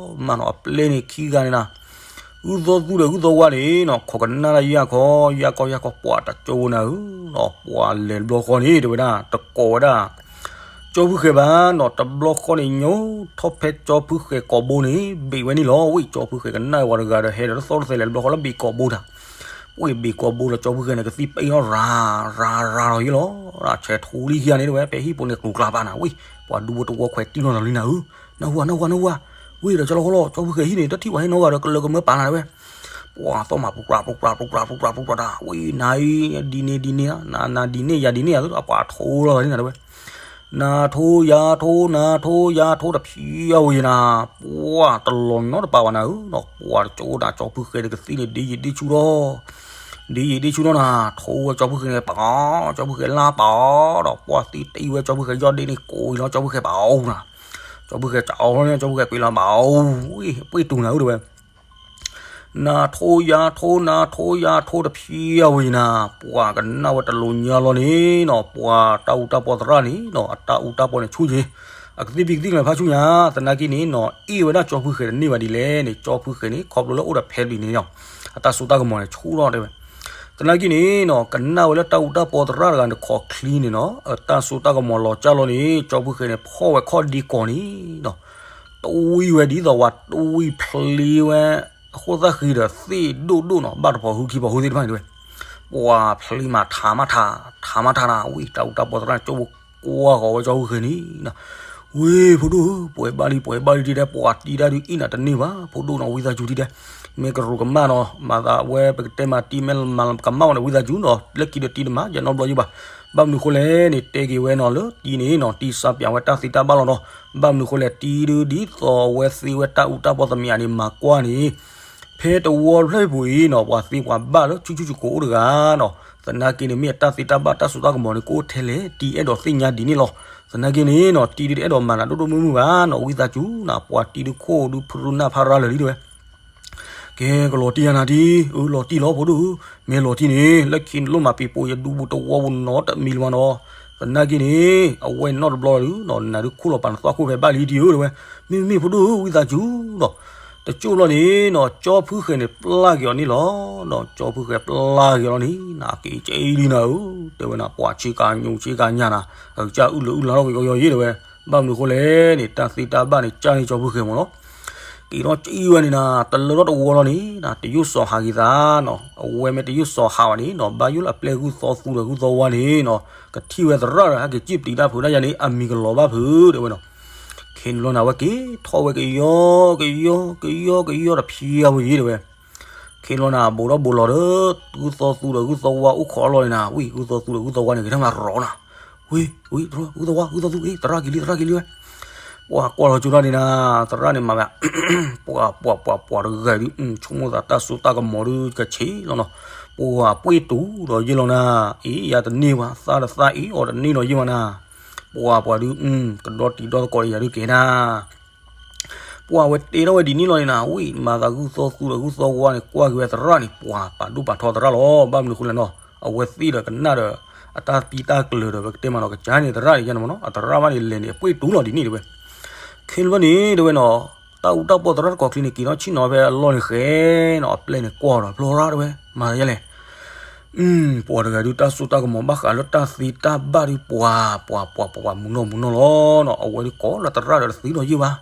မၢ်နီၤ အပျဲၢ်န့ၣ်ခံဂၤန့ၣ်နၤ ဂုၢ်သီသူဒီးဂုၢ်သီဝါန့ၣ်နီၤ ခိးကနၣ်ဒၣ်ယၢ်ခီ ယၢ်ခီ ယၢ်ခီ ပှၤတကၠိဖိနၤဧၢနီၤ ပှၤလဲၤတဘျီဃီန့ၣ် တဲဝဲဒၣ် တကိးဝဲဒၣ် ကၠီဖုဃဲၤဘၣ်နီၤ တဘျီဃီန့ၣ် ညိထီၣ်ဖဲကၠီဖုဃဲၤကိာ်ဘိန့ၣ် ဘ့ၣ်ဝဲန့ၣ်လီၤ ဝံၣ်ကၠီဖုဃဲၤကနၣ်ဝဲတဂၤဒီး ဟဲဒီးတသီတသဲလဲၤတဘျီဃီလၢဘ့ၣ်ကိာ်ဘိတၢ် ဝံၣ်ဘ့ၣ်ကိာ်ဘိလီၤ ကၠီဖုဃဲၤန့ၣ် ကသံၣ်ပ့ၣ်ထီၣ်ရၤ ရၤ ရၤလီၤယ့ၣ်လီၤ ဆဲးထူလံခံဂၤန့ၣ်တဲဝဲ ဖဲဟံၣ်ဖိန့ၣ်ကျူၤကျါပာ်နၤ ဝံၣ် ပှၤဒူဖိတဝီခွဲးတံၢ်နီၢ်နီၢ်လံနၤဧၢ နၢ်ဟူဧါ နၢ်ဟူဧါ နၢ်ဟူဧါ ဝံၣ်ဒီးကၠီလီၤဃီလီၤ ကၠီဖုဃဲၤဟံၣ်န့ၣ် တထံၣ်ပှၤဟဲနီတဂၤဒီး ကလၢကမၢပာ်နၤတဲဝဲ ပှၤသီၣ်မၤပူၤပြး ပူၤပြး ပူၤပြး ပူၤပြး ပူၤပြးတၢ် ဝံၣ် နၤအံၤ ဒ်န့ၣ်ဒ်န့ၣ် နၤ နၤဒ်န့ၣ် ယၤဒ်န့ၣ် ယၤ ပှၤထိလီၤဂၤလံနၤတဲဝဲ နၤထိယၤထိ နၤထိယၤထိတဖံးအဝဲယနၤ, ပှၤတလီၤနီတပာ်ဘၣ်နၤဧၢနီၤ, ပှၤတကၠိဒၣ်ကၠီဖုဃဲၤတကသံၣ်န့ၣ် ဒ့ယံာ်ဒ့ဆူၣ်ထီၣ်, ဒ့ယံာ်ဒ့ဆူၣ်ထီၣ်နၤ, ထိဝဲကၠီဖုဃဲၤန့ၣ်ပာ်အီၤ, ကၠီဖုဃဲၤလါပာ်အီၤဒီး ပှၤသံတံၢ်ဝဲကၠီဖုဃဲၤယီၢ်ဒ့န့ၣ်ကိးအံၤလီၤ, ကၠီဖုဃဲၤပာ်အီၤနၤ, ကၠီဖုဃဲၤကၠီလီၤန့ၣ် ကၠီဖုဃဲၤကွံာ်လီၤပာ်အီၤ, ဝံၣ်ပှ့ၢ်တူၢ်နၤဧၢတဲဝဲ နၤထိယၤထိ နၤထိယၤထိတဖံးအဝဲယနၤ, ပှၤကနၣ်ဝဲတလိၤညါလီၤန့ၣ်နီၤ, ပှၤတၢ်အူတၢ်ပီသရၣ်န့ၣ်နီၤ, အတၢ်အူတၢ်ပီန့ၣ်ဆူၣ်ယ့ၤ, အကသံၣ်ဖံးကသံၣ်ကလၤဖးဆူၣ်ညါ, သနာ်က့န့ၣ်နီၤ အ့ၣ်ဝဲဒၣ်ကၠီဖုဃဲၤတန့ၢ်ဘၣ်ဒ်လဲၣ်န့ၣ်, ကၠီဖုဃဲၤန့ၣ် ခီဖျိလၢအိၣ်ဒီးဖဲဘံးန့ၣ်နီၤ, အတၢ်စိတၢ်ကမီၤန့ၣ်ဆူၣ်ထီၣ်တဲဝဲ သနာ်က့န့ၣ်နီၤ ကနၣ်ဝဲလၢတၢ်အူတၢ်ပီသရၣ်တဂၤန့ၣ်တခီချံန့ၣ်နီၤ, အတၢ်စိတၢ်ကမီၤလီၤကၢ်လီၤန့ၣ် ကၠီဖုဃဲၤန့ၣ် ဖီၣ်ဝဲခီၣ်ဒံကီၢ်န့ၣ်နီၤ, တဝံၣ်ဝဲဒ်သိးဝဲတဝံၣ်ဖျ့ဝဲ, အဃိသတးဃံဒီးသ့ၣ်ဒိၣ်ဒိၣ်နီၤ, ဘၣ်တဖီၣ်ဟုခံဖီၣ်ဟုသ့ၣ်တဖၣ်န့ၣ်တဲဝဲ, ပှၤဖျ့မးထးမးထး, ထးမးထးနၤ, ဝံၣ်တၢ်အူတၢ်ပီသရၣ်န့ၣ် ကၠိဖိကွၢ်ဃီၤဝဲကၠီဖုဃဲၤန့ၣ်နီၤ ဝ့ၢ်ဖိဒိၣ်ဧၢ, ပှဲၤဘၣ်လံ ပှဲၤဘၣ်လံတံၢ်တဲ, ပှၤတံၢ်တၢ်ဒုးအ့ၣ်နၤတန့ၢ်ဘၣ် ဖိဒိၣ်နီၤ, ဝံသးစူၤတံၢ်တဲ, မ့ၢ်ကရူၢ်ကမၣ်နီၤ, မၤသးဝဲပကတဲမၤတံၢ်မ့ၢ်ကမၣ်အီၤန့ၣ် ဝံသးစူၤနီၤ, လၢခံဒီးတံၢ်တမၤယနီတဘျီယဘၣ်, ဘၣ်မနုၤဃိလဲၣ်န့ၣ် တဲက့ၤဝဲနီၤ လၢတံၢ်န့ၣ်နီၤ တံၢ်စါပၠးဝဲတၢ်သံတၢ်ဘၣ်လီၤနီၤ, ဘၣ်မနုၤဃိလဲၣ် တံၢ်ဒုးဒ်သိးအဝဲသ့ဝဲတၢ်အူတၢ်ပီသမျးန့ၣ် မၤကွၢ်န့ၣ် ဖဲတဝီဖျၢၣ်ပူၤအံၤနီၤ ပှၤသ့ပှၤဘၣ်လၢဆူၣ်ဆူၣ်ကိၤကိၤအိၣ်တဂၤနီၤ, သနာ်က့န့ၣ် မ့ၢ်အတၢ်သံတၢ်ဘၣ်တၢ်စိတၢ်ကမီၤန့ၣ် ကအိၣ်ထဲလဲၣ် တံၢ်အဲၣ်ဒိးသ့ၣ်ညါဒ်န့ၣ်လီၤ, သနာ်က့န့ၣ်နီၤ တံၢ်ဒုးတအဲၣ်ဒိးမၤနၤဒိၣ်ဒိၣ်မုၢ်မုၢ်ဘၣ်နီၤ, ဝံသးစူၤနၤ ပှၤတံၢ်ဒုးခိၣ်ဒုးဖရူနၢ်ဖးရၤလၢာ်လံတဲဝဲ ကဲကလီၤတံၢ်ယၤနၤတံၢ်, အၢလီၤတံၢ်လီၤဖိဒိၣ်ဧၢ, မ့ၢ်လီၤတံၢ်န့ၣ် လၢခံနလိၣ်မၤပံၤပိာ်ယဒူပူၤတဝီပူၤနီတမံၤလၢၤဘၣ်နီၤ, သနာ်က့န့ၣ် အဝဲနီတဘျီဒုးနီၤ နၤဒုးခိၣ်လီၤပာ်နသီခိၣ်ဖဲဘၣ်လံတံၢ်ဧၢတဲဝဲ, မ့မ့ၢ်ဖိဒိၣ်ဧၢ ဝံသးစူၤနီၤ, တကၠိၢ်ဘျီန့ၣ်နီၤ ကၠီဖုဃဲၤန့ၣ်ပျၢ်က့ၤအီၤန့ၣ်လီၤ, ကၠီဖုဃဲၤပျၢ်က့ၤအီၤလီၤန့ၣ် နက့ၤကဲအံၤလံနၤဧၢ, တဲဝဲနၤ ပှၤဆ့ကၤညိဆ့ကၤညါနၤ, အကစၢ်အုၣ်လၢအုၣ်လါထီၣ်ကယီယီယ့တဲဝဲ, ဘၣ်မနုၤဃိလဲၣ်န့ၣ် တၢ်သ့တၢ်ဘၣ်န့ၣ် ကၢ်န့ၢ်ကၠီဖုဃဲၤမးလီၤ က့ၤထီၣ်ကံဝဲန့ၣ်နၤ တလၢထီၣ်တဝီလီၤန့ၣ်နၤ တယိၣ်စီၤဟးဂ့ၤသးနီၤ, အဝဲမ့ၢ်တယိၣ်စီၤဟးဘၣ်န့ၣ်နီၤ ဘၣ်ယိၣ်လၢအပျဲၢ်ဂုၢ်သီသူဒီးဂုၢ်သီဝါန့ၣ်နီၤ, ကထံၣ်ဝဲသရၣ်ဒီး ဟဲက့ၤစံၣ်ပျံၤတၢ်ဖုးတၢ်ယၤန့ၣ် အမံၤကလီၤဘၣ်ဖုးတဲဝဲနီၤ, ခဲန့ၣ်လီၤနၤ အဝဲက့ၤထီၣ်ဝဲကယီ ကယီ ကယီ ကယီတဖံးအဝဲယ့တဲဝဲ ခဲလီၤနၤ ဘူးထီၣ်ဘူးလီၤဒီး ဂုၢ်သီသူဒီးဂုၢ်သီဝါအိၣ်ခိးအလီၢ်န့ၣ်နၤ, ဝံၢ်ဂုၢ်သီသူဒီးဂုၢ်သီဝါန့ၣ် ဂဲၤထီၣ်မၤရီၤနၤ, ဝံၢ် ဝံၢ် ဂုၢ်သီဝါ ဂုၢ်သီသူ အ့ သရၣ်က့ၤလံ သရၣ်က့ၤလံဝဲ, ပှၤကွၢ်လီၤကၠိတၢ်န့ၣ်နၤ, သရၣ်န့ၣ်မၤဝဲ ပှၤ ပှၤ ပှၤ ပှၤတဂၤဒုး ဆိကမိၣ်သးတၢ်စိတၢ်ကမီၤဒုးကဆံးလီၤနီၤ, ပှၤပှ့ၢ်တူာ်ဒီးယ့ၢ်လီၤနၤ, အ့ ယၤတန့ၢ်ဘၣ် သၣ်တသၣ်အ့ၣ်အီၤတန့ၢ်နီၤယ့ၢ်မးနၤ, ပှၤ ပှၤဒုး ကဒီတံၤဒီသကိးဒီးယၤဒုးကဲနၤ ပှၤဝဲတဲထီၣ်ဝဲဒ်န့ၣ်လီၤန့ၣ်နၤ, ဝံၢ် မၤသးဂုၢ်သီသူဒီးဂုၢ်သီဝါန့ၣ် ကွၢ်က့ၤဝဲသရၣ်န့ၣ် ပှၤပာ်ဒိၣ်ပာ်ထီသရၣ်လီၤ, ဘၣ်မနုၤဃိလဲၣ်နီၤ, အဝဲသ့ၣ်ဒီးကနၣ်ဒီး အတၢ်သံတၢ်ကျၢၤဒီး ပကတဲမးနီၤ ကစၢ်န့ၣ်သရၣ်န့ၣ်ယါန့ၣ်မးနီၤ, အသရၣ်ဘၣ်န့ၣ်လဲၤန့ၣ် အပှ့ၢ်တူာ်လီၤဒ်န့ၣ်တဲဝဲ, ခဲလၢာ်န့ၣ်တဲဝဲနီၤ, တၢ်အူတၢ်ပီသရၣ်တကိးချံန့ၣ် က့ၤထီၣ်ဆ့ၣ်နီၤဖဲအလီၢ်န့ၣ်ဃဲနီၤ, အပျဲၢ်န့ၣ်ကွၢ်ဒီးဖျိရၣ်တဲဝဲ, မၤယါလဲၣ် ပှၤတဂၤဒုးတၢ်စိတၢ်ကမီၤဘၣ်ဃးလၢတၢ်သ့တၢ်ဘၣ်ဒုးပှၤ ပှၤ ပှၤ ပှၤ မုာ်နီၢ်မုာ်နီၢ်လီၤနီၤ, အဝဲဒုးကိးလၢသရၣ်ဒီးတသံဒီးယ့ၢ်ဘၣ်,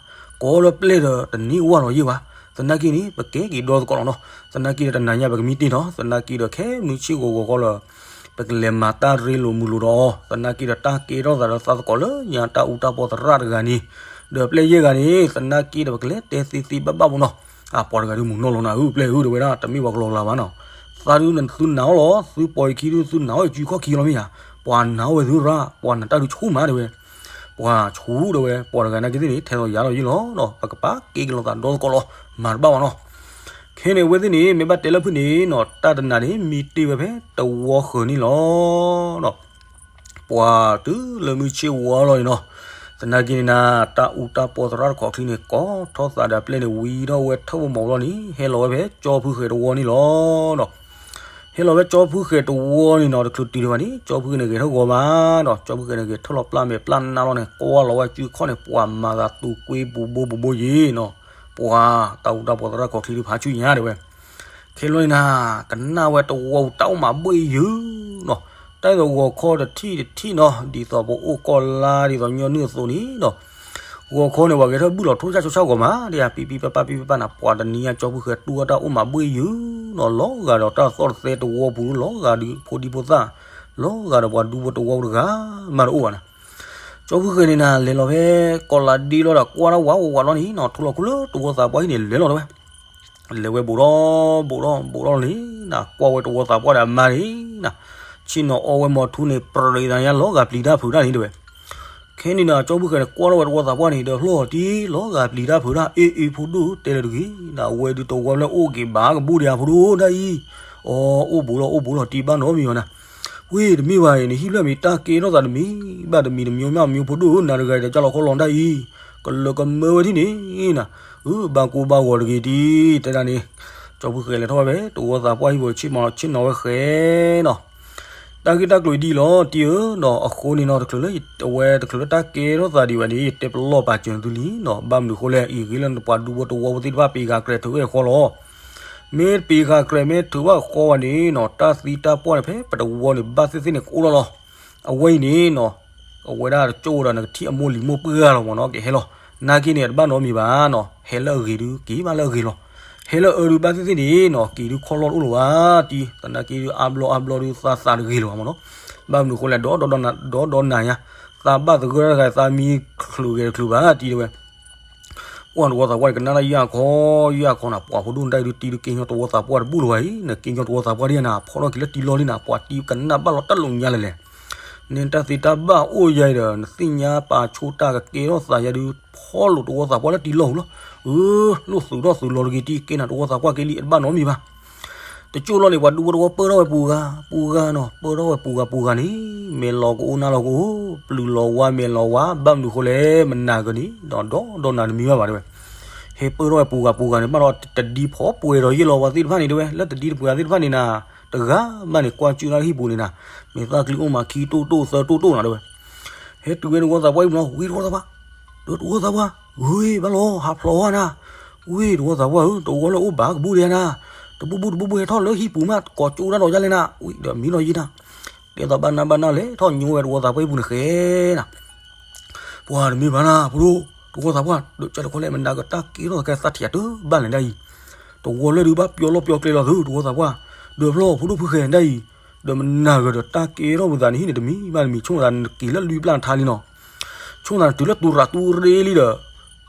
ကိးလၢပျဲၢ်ဒီးတန့ၢ်ဝၢ်လီၤယ့ၢ်ဘၣ်, သနာ်က့န့ၣ် ပကဲက့ၤဒီသကိးလီၤနီၤ, သနာ်က့ဒီးတနၤညါပကမံတ့ၢ်နီၤ, သနာ်က့ဒီးခဲမုၢ်ဆ့ၣ်ဂီၤဂီၤဃီလၢ ပကလဲၤမၤတၢ်ရ့လိာ်မုာ်လိာ်ဒီးအီၤ, သနာ်က့ဒီးတၢ်ကဲထီၣ်သးလၢသးသကိးလၢညါတၢ်အူတၢ်ပီသရၣ်တဂၤန့ၣ်, ဒီးပျဲၢ်ယဲၢ်ဂၤန့ၣ် သနာ်က့ဒီးပကလဲၤတဲသ့သ့ဘၣ်ဘၣ်ဘိနီၤ, အပှၤတဂၤဒုးမုာ်နီၢ်လီၤနၤဧၢ ပျဲၢ်ဧၢ တဲဝဲဒၣ် တမ့ၢ်ပှၤကလီၤလၤဘၣ်နီၤ, သးဒုးသုနာ်အီၤလီၤ, သုပိာ်ယခံဒုးသုနာ်အီၤ ယစုခီၣ်ခံလီၤမ့ၢ်ဧါ, ပှၤနာ်အီၤဝဲသုရၣ်, ပှၤနာ်တၢ်ဒုးဆူၣ်မးတဲဝဲ, ပှၤဆူၣ်တဲဝဲ, ပှၤတဂၤနာ်က့သ့ၣ်န့ၣ် ထဲသိးယၤလီၤယ့ၢ်လီၤနီၤ, ပကပာ်က့ၤကလီၤသးဒီသကိးလီၤ, မၤတဘၣ်ဘၣ်နီၤ ခဲန့ၣ်အဝဲသ့ၣ်န့ၣ် မ့ၢ်ဘၣ်တဲလၢဖုၣ်န့ၣ်နီၤ တၢ်တနၤန့ၣ် မံတ့ၢ်ဝဲဖဲတဝီဃၢၤန့ၣ်လီၤ. ပှၤတုၤလၢမုၢ်ဆ့ၣ်ဝါလီၤန့ၣ်နီၤ, သနာ်က့န့ၣ်နၤ တၢ်အူတၢ်ပီသရၣ်တခီချံန့ၣ် ကိးထီၣ်သးဒီးအပျဲၢ်န့ၣ် ဝံထီၣ်ဝဲထၢၣ်ဝဲမီၤဘျီန့ၣ် ဟဲလီၤဝဲဖဲကၠီဖုဃဲၤတဝီန့ၣ်လီၤ. ဟဲလီၤဝဲကၠီဖုဃဲၤတဝီန့ၣ်နီၤ တချုးတုၤဒံးဘၣ်န့ၣ် ကၠီဖုဃဲၤန့ၣ်ဂဲၤထီၣ်ဂီၤမးနီၤ, ကၠီဖုဃဲၤန့ၣ်ဂဲၤထီၣ်လီၤပျၢ်မဲာ်ပျၢ်နါလီၤန့ၣ် ကွၢ်လီၤဝဲစုခီၣ်န့ၣ် ပှၤမၤသးသူကွ့ပူၤဘိပူၤဘိယ့ၤနီၤ, ပှၤတၢ်အူတၢ်ပီသရၣ်တခီချံဒုးဖးဆူညါတဲဝဲ ခဲလၢာ်န့ၣ်နၤ ကနၣ်ဝဲတဝီပူၤတၢ်အိၣ်မးဘှ့ၣ်ယုာ်နီၤ, တၢ်အံၤဂီၤခီတထံၣ်တထံၣ်နီၤ ဒ်သိးပအိၣ်ကီၢ်လါဒ်သိးညီနုၢ်အသိးန့ၣ်နီၤ, ဂီၤခီန့ၣ် ပှၤဂဲၤထီၣ်ဘုၣ်လီၤထိၣ်ဆၣ်ဆိဆၣ်ဂီၤမး ဒ်ယၤပံပံပပၢ်ပံပပၢ်နၤ ပှၤတနံၤညါကၠီဖုဃဲၤတူၢ်အတၢ်အိၣ်မးဘှ့ၣ်ယုာ်နီၤ, လီၤဂာ်ဒီးတၢ်သီၣ်တသဲတဝီပူၤ လီၤဂာ်ဒီးဖိဒံဖိသၣ် လီၤဂာ်ဒီးပှၤဒူဖိတဝီပူၤတဂၤမးတအိၣ်ဘၣ်နၤ ကၠီဖုဃဲၤန့ၣ်နၤ လဲၤလီၤဖဲကီးလးဒ့လီၤဒီး ကွၢ်ထီၣ်ဝးဝးလီၤန့ၣ်နီၤ, ထူလီၤခူလၢတဝီသးပှၢ်ဟံၣ်န့ၣ် လဲၤလီၤတဲဝဲ, လဲၤဝဲဘူးဒီးဘူးဒီးဘူးဒီးန့ၣ်နၤ, ကွၢ်ဝဲတဝီသးပှၢ်ဒီးအမါန့ၣ်နၤ, ဆ့ၣ်နီၤအီဝဲမီၤထူန့ၣ် ပြံးသးညါလီၤဂာ်ပျံၤတၢ်ဖုးတၢ်န့ၣ်တဲဝဲ, ခဲ ဟဲန့ၣ်နၤ ကၠီဖုဃဲၤန့ၣ် ကွၢ်ထီၣ်ဝဲတဝီသးပှၢ်န့ၣ် ဒီးဖျီၣ်တံၢ်လီၤဂာ်ပျံၤတၢ်ဖုးတၢ် အ့ၣ်အ့ၣ် ဖိဒိၣ်ဧၢ တဲလၢတဂ့ၤ နအဝဲဒုးတဝီလၢအိၣ်က့ၤဘၣ်ကဘူၣ်ဒံးဧါ ဖိဒိၣ်ဒၣ်အံၤ, အီ အိၣ်ဘူးလီၤအိၣ်ဘူးလီၤ တံၢ်ဘၣ်နီတမံၤဘၣ်နၤ, ဝ့ၢ်တမ့ၢ်ဘၣ်အံၤန့ၣ် ဟံၣ်ဖျၢၣ်မ့ၢ်တၢ်ကဲထီၣ်သးတမံၤဘၣ်တမံၤတမံၤမ့ၢ်မ့ၢ်ဖိဒိၣ်ဧၢ နၤတဂၤအံၤဒီးကၢ်လီၤခီလီၤဒၣ်အံၤ, ကလၢကမၢဝဲဒ်န့ၣ်နၤ, အၢ ဘၣ်ကိၢ်ဘၣ်ဂီၤတဂ့ၤတံၢ် တဲဒၣ်န့ၣ်, ကၠီဖုဃဲၤလဲၤထီၣ်ဝဲဖဲ တဝီသးပှၢ်ဟံၣ်ပူၤဆ့ၣ်နီၤဆ့ၣ်နီၤဝဲဃဲနီၤ တၢ်ဂ့ၢ်တၢ်ကျိၤအံၤဒ်အံၤလီၤ တံၢ်ဧၢ, ဒီးအဃိန့ၣ်နီၤ တချုးလၢ အဝဲတချုးလၢတၢ်ကဲထီၣ်သးဒံးဝဲန့ၣ် ယတဲပလီၢ်ပာ်စၢၤသုလံနီၤ, ဘၣ်မနုၤအဃိလဲၣ် အံၤဂ့ၤလၢပှၤဒူဖိတဝီဖိသ့ၣ်တဖၣ်ပ့ၤဃာ်ကြဲးထုးဝဲအဃီလီၤ. မ့ၢ်တပ့ၤဃာ်ကြဲးမ့ၢ်ထုးဘၣ်ဃီဝဲန့ၣ်နီၤ တၢ်သံတၢ်ပှၢ်န့ၣ် ဖဲပတဝီန့ၣ် ဘၣ်သ့ၣ်သ့ၣ်န့ၣ်ကအိၣ်လီၤလီၤ. အဝဲအံၤန့ၣ်နီၤ အဝဲဒၣ်တကၠိၣ်ဒီးနကထံၣ်အမိၢ်လံၤမိၢ်ပှၢ်လီၤမ့ၢ်နီၤ ကဟဲလီၤ, နာ်က့န့ၣ် အတဘၣ်နီတမံၤဘၣ်နီၤ ဟဲလၢအဂ့ၤဒုး က့ၤဘၣ်လၢအဂ့ၤလီၤ. ဟဲလၢအအၢဒုး ဘၣ်သ့ၣ်သ့ၣ်န့ၣ်နီၤ က့ၤဒုးခီၣ်လီၢ်တအိၣ်လၢၤဘၣ်တံၢ်, သနာ်က့ဒုး အါဘျီအါဘျီဒုး သးသးတဂ့ၤလၢၤဘၣ်မ့ၢ်နီၤ, ဘၣ်မနုၤအဃိလဲၣ် ဒီးဒီးနၤညါ သးဘၣ်သဂၢၢ်တၢ်တဂၤ သးမံချုးဂဲၤတချုးဘၣ်တံၢ်တဲဝဲ ပှၢ်တဝီသးပှၢ်န့ၣ် ကနၣ်တၢ်ယၢ်ခီ ယၢ်ခီနၤ ပှၤဖိဒိၣ်နတၢ်အံၤဒုး တံၢ်ဒုးက့ၤညီတဝီသးပှၢ်တဘူၣ်လၢၤဘၣ်အံၤ နက့ၤညီတဝီသးပှၢ်ဒ်ယၤနၤ ဖီထီၣ်က့ၤလၢတံၢ်လီၢ်လံနၤ ပှၤတံၢ်ကနၣ်ဘၣ်လီၤတၢ်လိာ်ညါလဲၣ်လဲၣ်, နတၢ်သ့တၢ်ဘၣ်အိၣ်ယၤအံၤဒီး နသ့ၣ်ညါပာ်ဆိတၢ်ကကဲထီၣ်သးယၤဒုး ဖီလိာ်တဝီသးပှၢ်လၢတံၢ်လီၢ်ပူၤလီၤ, အၢ လိၣ်သုးထီၣ်သုးလီၤတဂ့ၤတံၢ် ကဲနၤတဝီသးပှၢ်က့ၤလံ အတဘၣ်နီတမံၤဘၣ် တကၠိၣ်လီၤန့ၣ် ပှၤဒူဖိတဝီပၢၢ်ထီၣ်ဝဲပူၤဂၤ ပူၤဂၤနီၤ ပၢၢ်ထီၣ်ဝဲပူၤဂၤပူၤဂၤန့ၣ် မဲာ်လီၤကအိၣ်နၢ်လီၤကအိၣ် ပျုၤလီၤဝါမဲာ်လီၤဝါ ဘၣ်မနုၤအဃိလဲၣ် မနၤကန့ၣ် ဒီးဒီးဒီးနၤတမံၤဘၣ်ဘၣ်တဲဝဲ ဟဲပၢၢ်ထီၣ်ဝဲပူၤဂၤပူၤဂၤန့ၣ် ဘၣ်ဒီးတဒံဖီပှဲၤဒီးယ့ၢ်လီၤဝဲသ့ၣ်တဖၣ်န့ၣ်တဲဝဲ လၢတဒံတပှဲၤသ့ၣ်တဖၣ်န့ၣ်နၤ တဂၤဘၣ်န့ၣ် ကွၢ်ကၠူၣ်လၢဟံၣ်ပူၤန့ၣ်နၤ မ့ၢ်သၣ်ကျံအိၣ်မးခံတိၢ်တိၢ်သၢတိၢ်တိၢ်နၤတဲဝဲ ဟဲတုၤဝဲတဝီသးပှၢ်အံၤမနီၤ ဝံတဝီသးပှၢ် ဒီးတဝီသးပှၢ် ဂ့ၤဘၣ်လီၤ ဟးဖျိးဝဲနၤ ဝံတဝီသးပှၢ်ဧၢ တဝီလၢအိၣ်ဘၣ်ကဘူၣ်ဒံးနၤ တဘူၣ်ဘူၣ်တဘူၣ်ဘူၣ်ဟဲထီၣ်လၢဟံၣ်ပူၤမး ကိးကၠိၣ်တၢ်ဒီးယါလဲၣ်နၤ ဝံဒီးမံလီၤယံၤနၤ တဲသိးဘၣ်နၢ်ဘၣ်နၢ်လဲၤထီၣ်ညိဝဲတဝီသးပှၢ်အံၤပူၤန့ၣ်ဃဲနၤ ပှၤတမ့ၢ်ဘၣ်နၤ ဖိဒိၣ် တဝီသးပှၢ် ဒီးကၢ်တခီလဲၣ် မနၤကတၢ်က့ၤထီၣ်ကဲသးထံၣ်အတဘၣ်လဲၣ်ဒၣ်အံၤ တဝီလၢဒုးဘၣ်ပျီလီၢ်ပျီကျဲလီၤသု တဝီသးပှၢ် ဒီးဖျီၣ်ဖိဒိၣ်ဖုဃဲၤဒၣ်အံၤ ဒီးမနၤဂၤဒီးတၢ်ကဲထီၣ်ပသးန့ၣ်ဟံၣ်န့ၣ်တမံၤဘၣ်တမံၤ ဆိကမိၣ်သးနက့ၤလၢလွံၢ်ပျၢ်ထါလံနီၤ ဆိကမိၣ်သးနတုၤလၢတူရၤတူရ့လံဒီး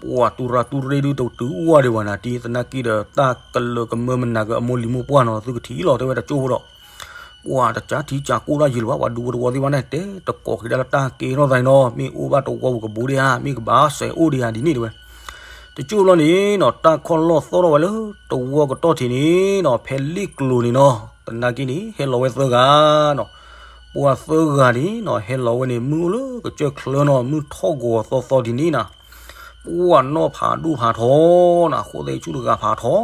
ပှၤတူရၤတူရ့ဒုးတတုၤဝဲဒံးဘၣ်နၤ တံၢ်သနာ်က့ဒီးတၢ်ကလၢကမၢမနၤဂၤအမိၢ်လံၤမိၢ်ပှၢ်နီၤ သုကထံၣ်လီၤတဲဝဲတကၠိၣ်ဖိဒီး ပှၤတကးထံကးကိၢ်တၢ်ယံၤလၢၤဘၣ် ပှၤဒူဖိတဝီသ့ၣ်တဖၣ်န့ၣ် တဲတကိးက့ၤဒၣ်လၢတၢ်ကဲထီၣ်သးန့ၣ်နီၤ မ့ၢ်အိၣ်ဘၣ်တဝီပူၤကဘူးဒံးဧါ မ့ၢ်ကဘၣ်စဲးအိၣ်ဒံးဧါဒ်န့ၣ်တဲဝဲ တကၠိၣ်လီၤန့ၣ်နီၤ တၢ်ခီၣ်လီၢ်သီၣ်ထီၣ်ဝဲလၢတဝီကတီၢ်ထံးန့ၣ်နီၤ ဖဲလ့ၣ်ကျိၤန့ၣ်နီၤ သနာ်က့န့ၣ် ဟဲလီၤဝဲသၢဂၤနီၤ ပှၤသၢဂၤန့ၣ်နီၤ ဟဲလီၤဝဲန့ၣ် မုၢ်အိၣ်လၢကစၢၢ်ချၢနီၤ မုၢ်ထီၣ်ဂီၤသီသီဒ်န့ၣ်နၤ ပှၤနီၣ်ဖးဒိၣ်ဖးထီနၤ ဃိသဲဆူၣ်တဂၤဖးထီ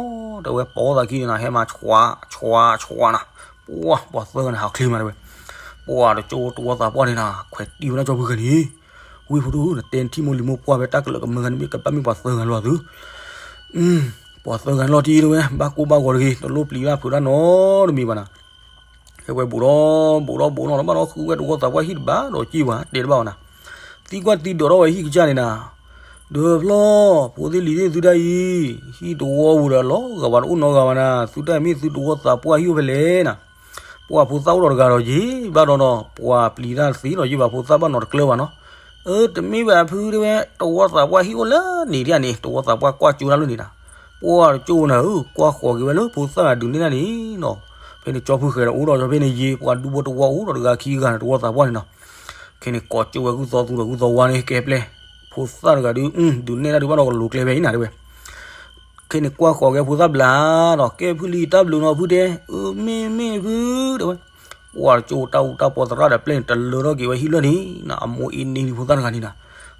တဲဝဲပိာ်သးခံန့ၣ်နၤ ဟဲမၤဆှးဆှးဆှးနၤ ပှၤပှၤသၢဂၤန့ၣ် ဟးချ့မးတဲဝဲ ပှၤတကၠိၣ်တဝီသးပှၢ်န့ၣ်နၤ ခွဲးတံၢ်ဝဲဒၣ်ကၠီဖုဃဲၤန့ၣ် ဝံဖိဒိၣ်ဧၢ နတဲနထံၣ်မိၢ်လံၤမိၢ်ပှၢ်ဖဲတၢ်ကလၢကမၢဂၤန့ၣ် မ့ၢ်ကဘၣ်မ့ၢ်ပှၤသၢဂၤလီၤသု ပှၤသၢဂၤန့ၣ်လီၤတံၢ်တဲဝဲ ဘၣ်ကိၢ်ဘၣ်ဂီၤတဂ့ၤ တလိၣ်ပျံၤဘၣ်ဖုးတၢ်နီတမံၤဘၣ်နၤ ဟဲဝဲဘူးဒီးဘူးဒီးဘူးဒီးနီၤ ဘၣ်ဒီးဃုဝဲတဝီသးပှၢ်ဟံၣ်တဘၣ်ဒီးက့ၢ်ပှၤတဲတဘၣ်ဘၣ်နၤ သံကွၢ်သံဒိးထီၣ်ဝဲဟံၣ်ကစၢ်န့ၣ်နၤ ဒီးဖျီၣ် ဖိသ့ၣ်လံၤသ့ၣ်သုတၢ်အံၤ ဟံၣ်တဝီပူၤဒီးလီၤဂာ်ပှၤတအိၣ်နီတဂၤဘၣ်နၤ သုတၢ်အံၤမ့ၢ်သုတဝီသးပှၢ်ဟံၣ်အိၣ်ဖဲလဲၣ်နၤ ပှၤဖိသၣ်အိၣ်ဒီးတဂၤဒီးယ့ၢ်ဘၣ်ဒီးနီၤ ပှၤပျံၤတၢ်သ့ဒီးယ့ၢ်ဘၣ်ဖိသၣ်ဘၣ်နီၤတကျၢၤဘၣ်နီၤ အၢ တမ့ၢ်ဘၣ်ဖုတဲဝဲ တဝီသးပှၢ်ဟံၣ်အိၣ်လၢန့ၣ်ဒ်န့ၣ် တဝီသးပှၢ်ကွၢ်ကၠိတၢ်လၢန့ၣ်နၤ ပှၤတကၠိၣ်နၤဧၢ ကွၢ်ဃီၤက့ၤဝဲလၢဖိသၣ်ဂၤဒုးနဲၣ်တၢ်န့ၣ်နီၤ ဖဲန့ၣ်ကၠီဖုဃဲၤဒီးအိၣ်ဒီးဖဲန့ၣ်ယ့ၢ် ပှၤဒူဖိတဝီအိၣ်ဒီးတဂၤခံဂၤန့ၣ် တဝီသးပှၢ်န့ၣ်နီၤ ခဲန့ၣ်ကိးကၠိၣ်ဝဲဂုၢ်သီသူဒီးဂုၢ်သီဝါန့ၣ် ကဲပျဲ ဖိသၣ်တဂၤဒုး ဒုးနဲၣ်တၢ်ဒုးဘၣ်ဒီးကလူၤကျဲဖဲအံၤနၤတဲဝဲ ခဲန့ၣ်ကွၢ်ဃီၤက့ၤဖိသၣ်ဘျးဒီး ကဲဖုလံၤတၢ်ဘျုးနီၤဖုတဲ အၢ မ့ၢ်မ့ၢ်ဖုတဲဝဲ ပှၤတကၠိၣ်တၢ်အူတၢ်ပီသရၣ်ဒီးပျဲၢ်န့ၣ် တလၢထီၣ်က့ၤဝဲဟံၣ်လၢန့ၣ်နၤ အမိၢ်အ့န့ၢ်လံဖိသၣ်တဂၤန့ၣ်နၤ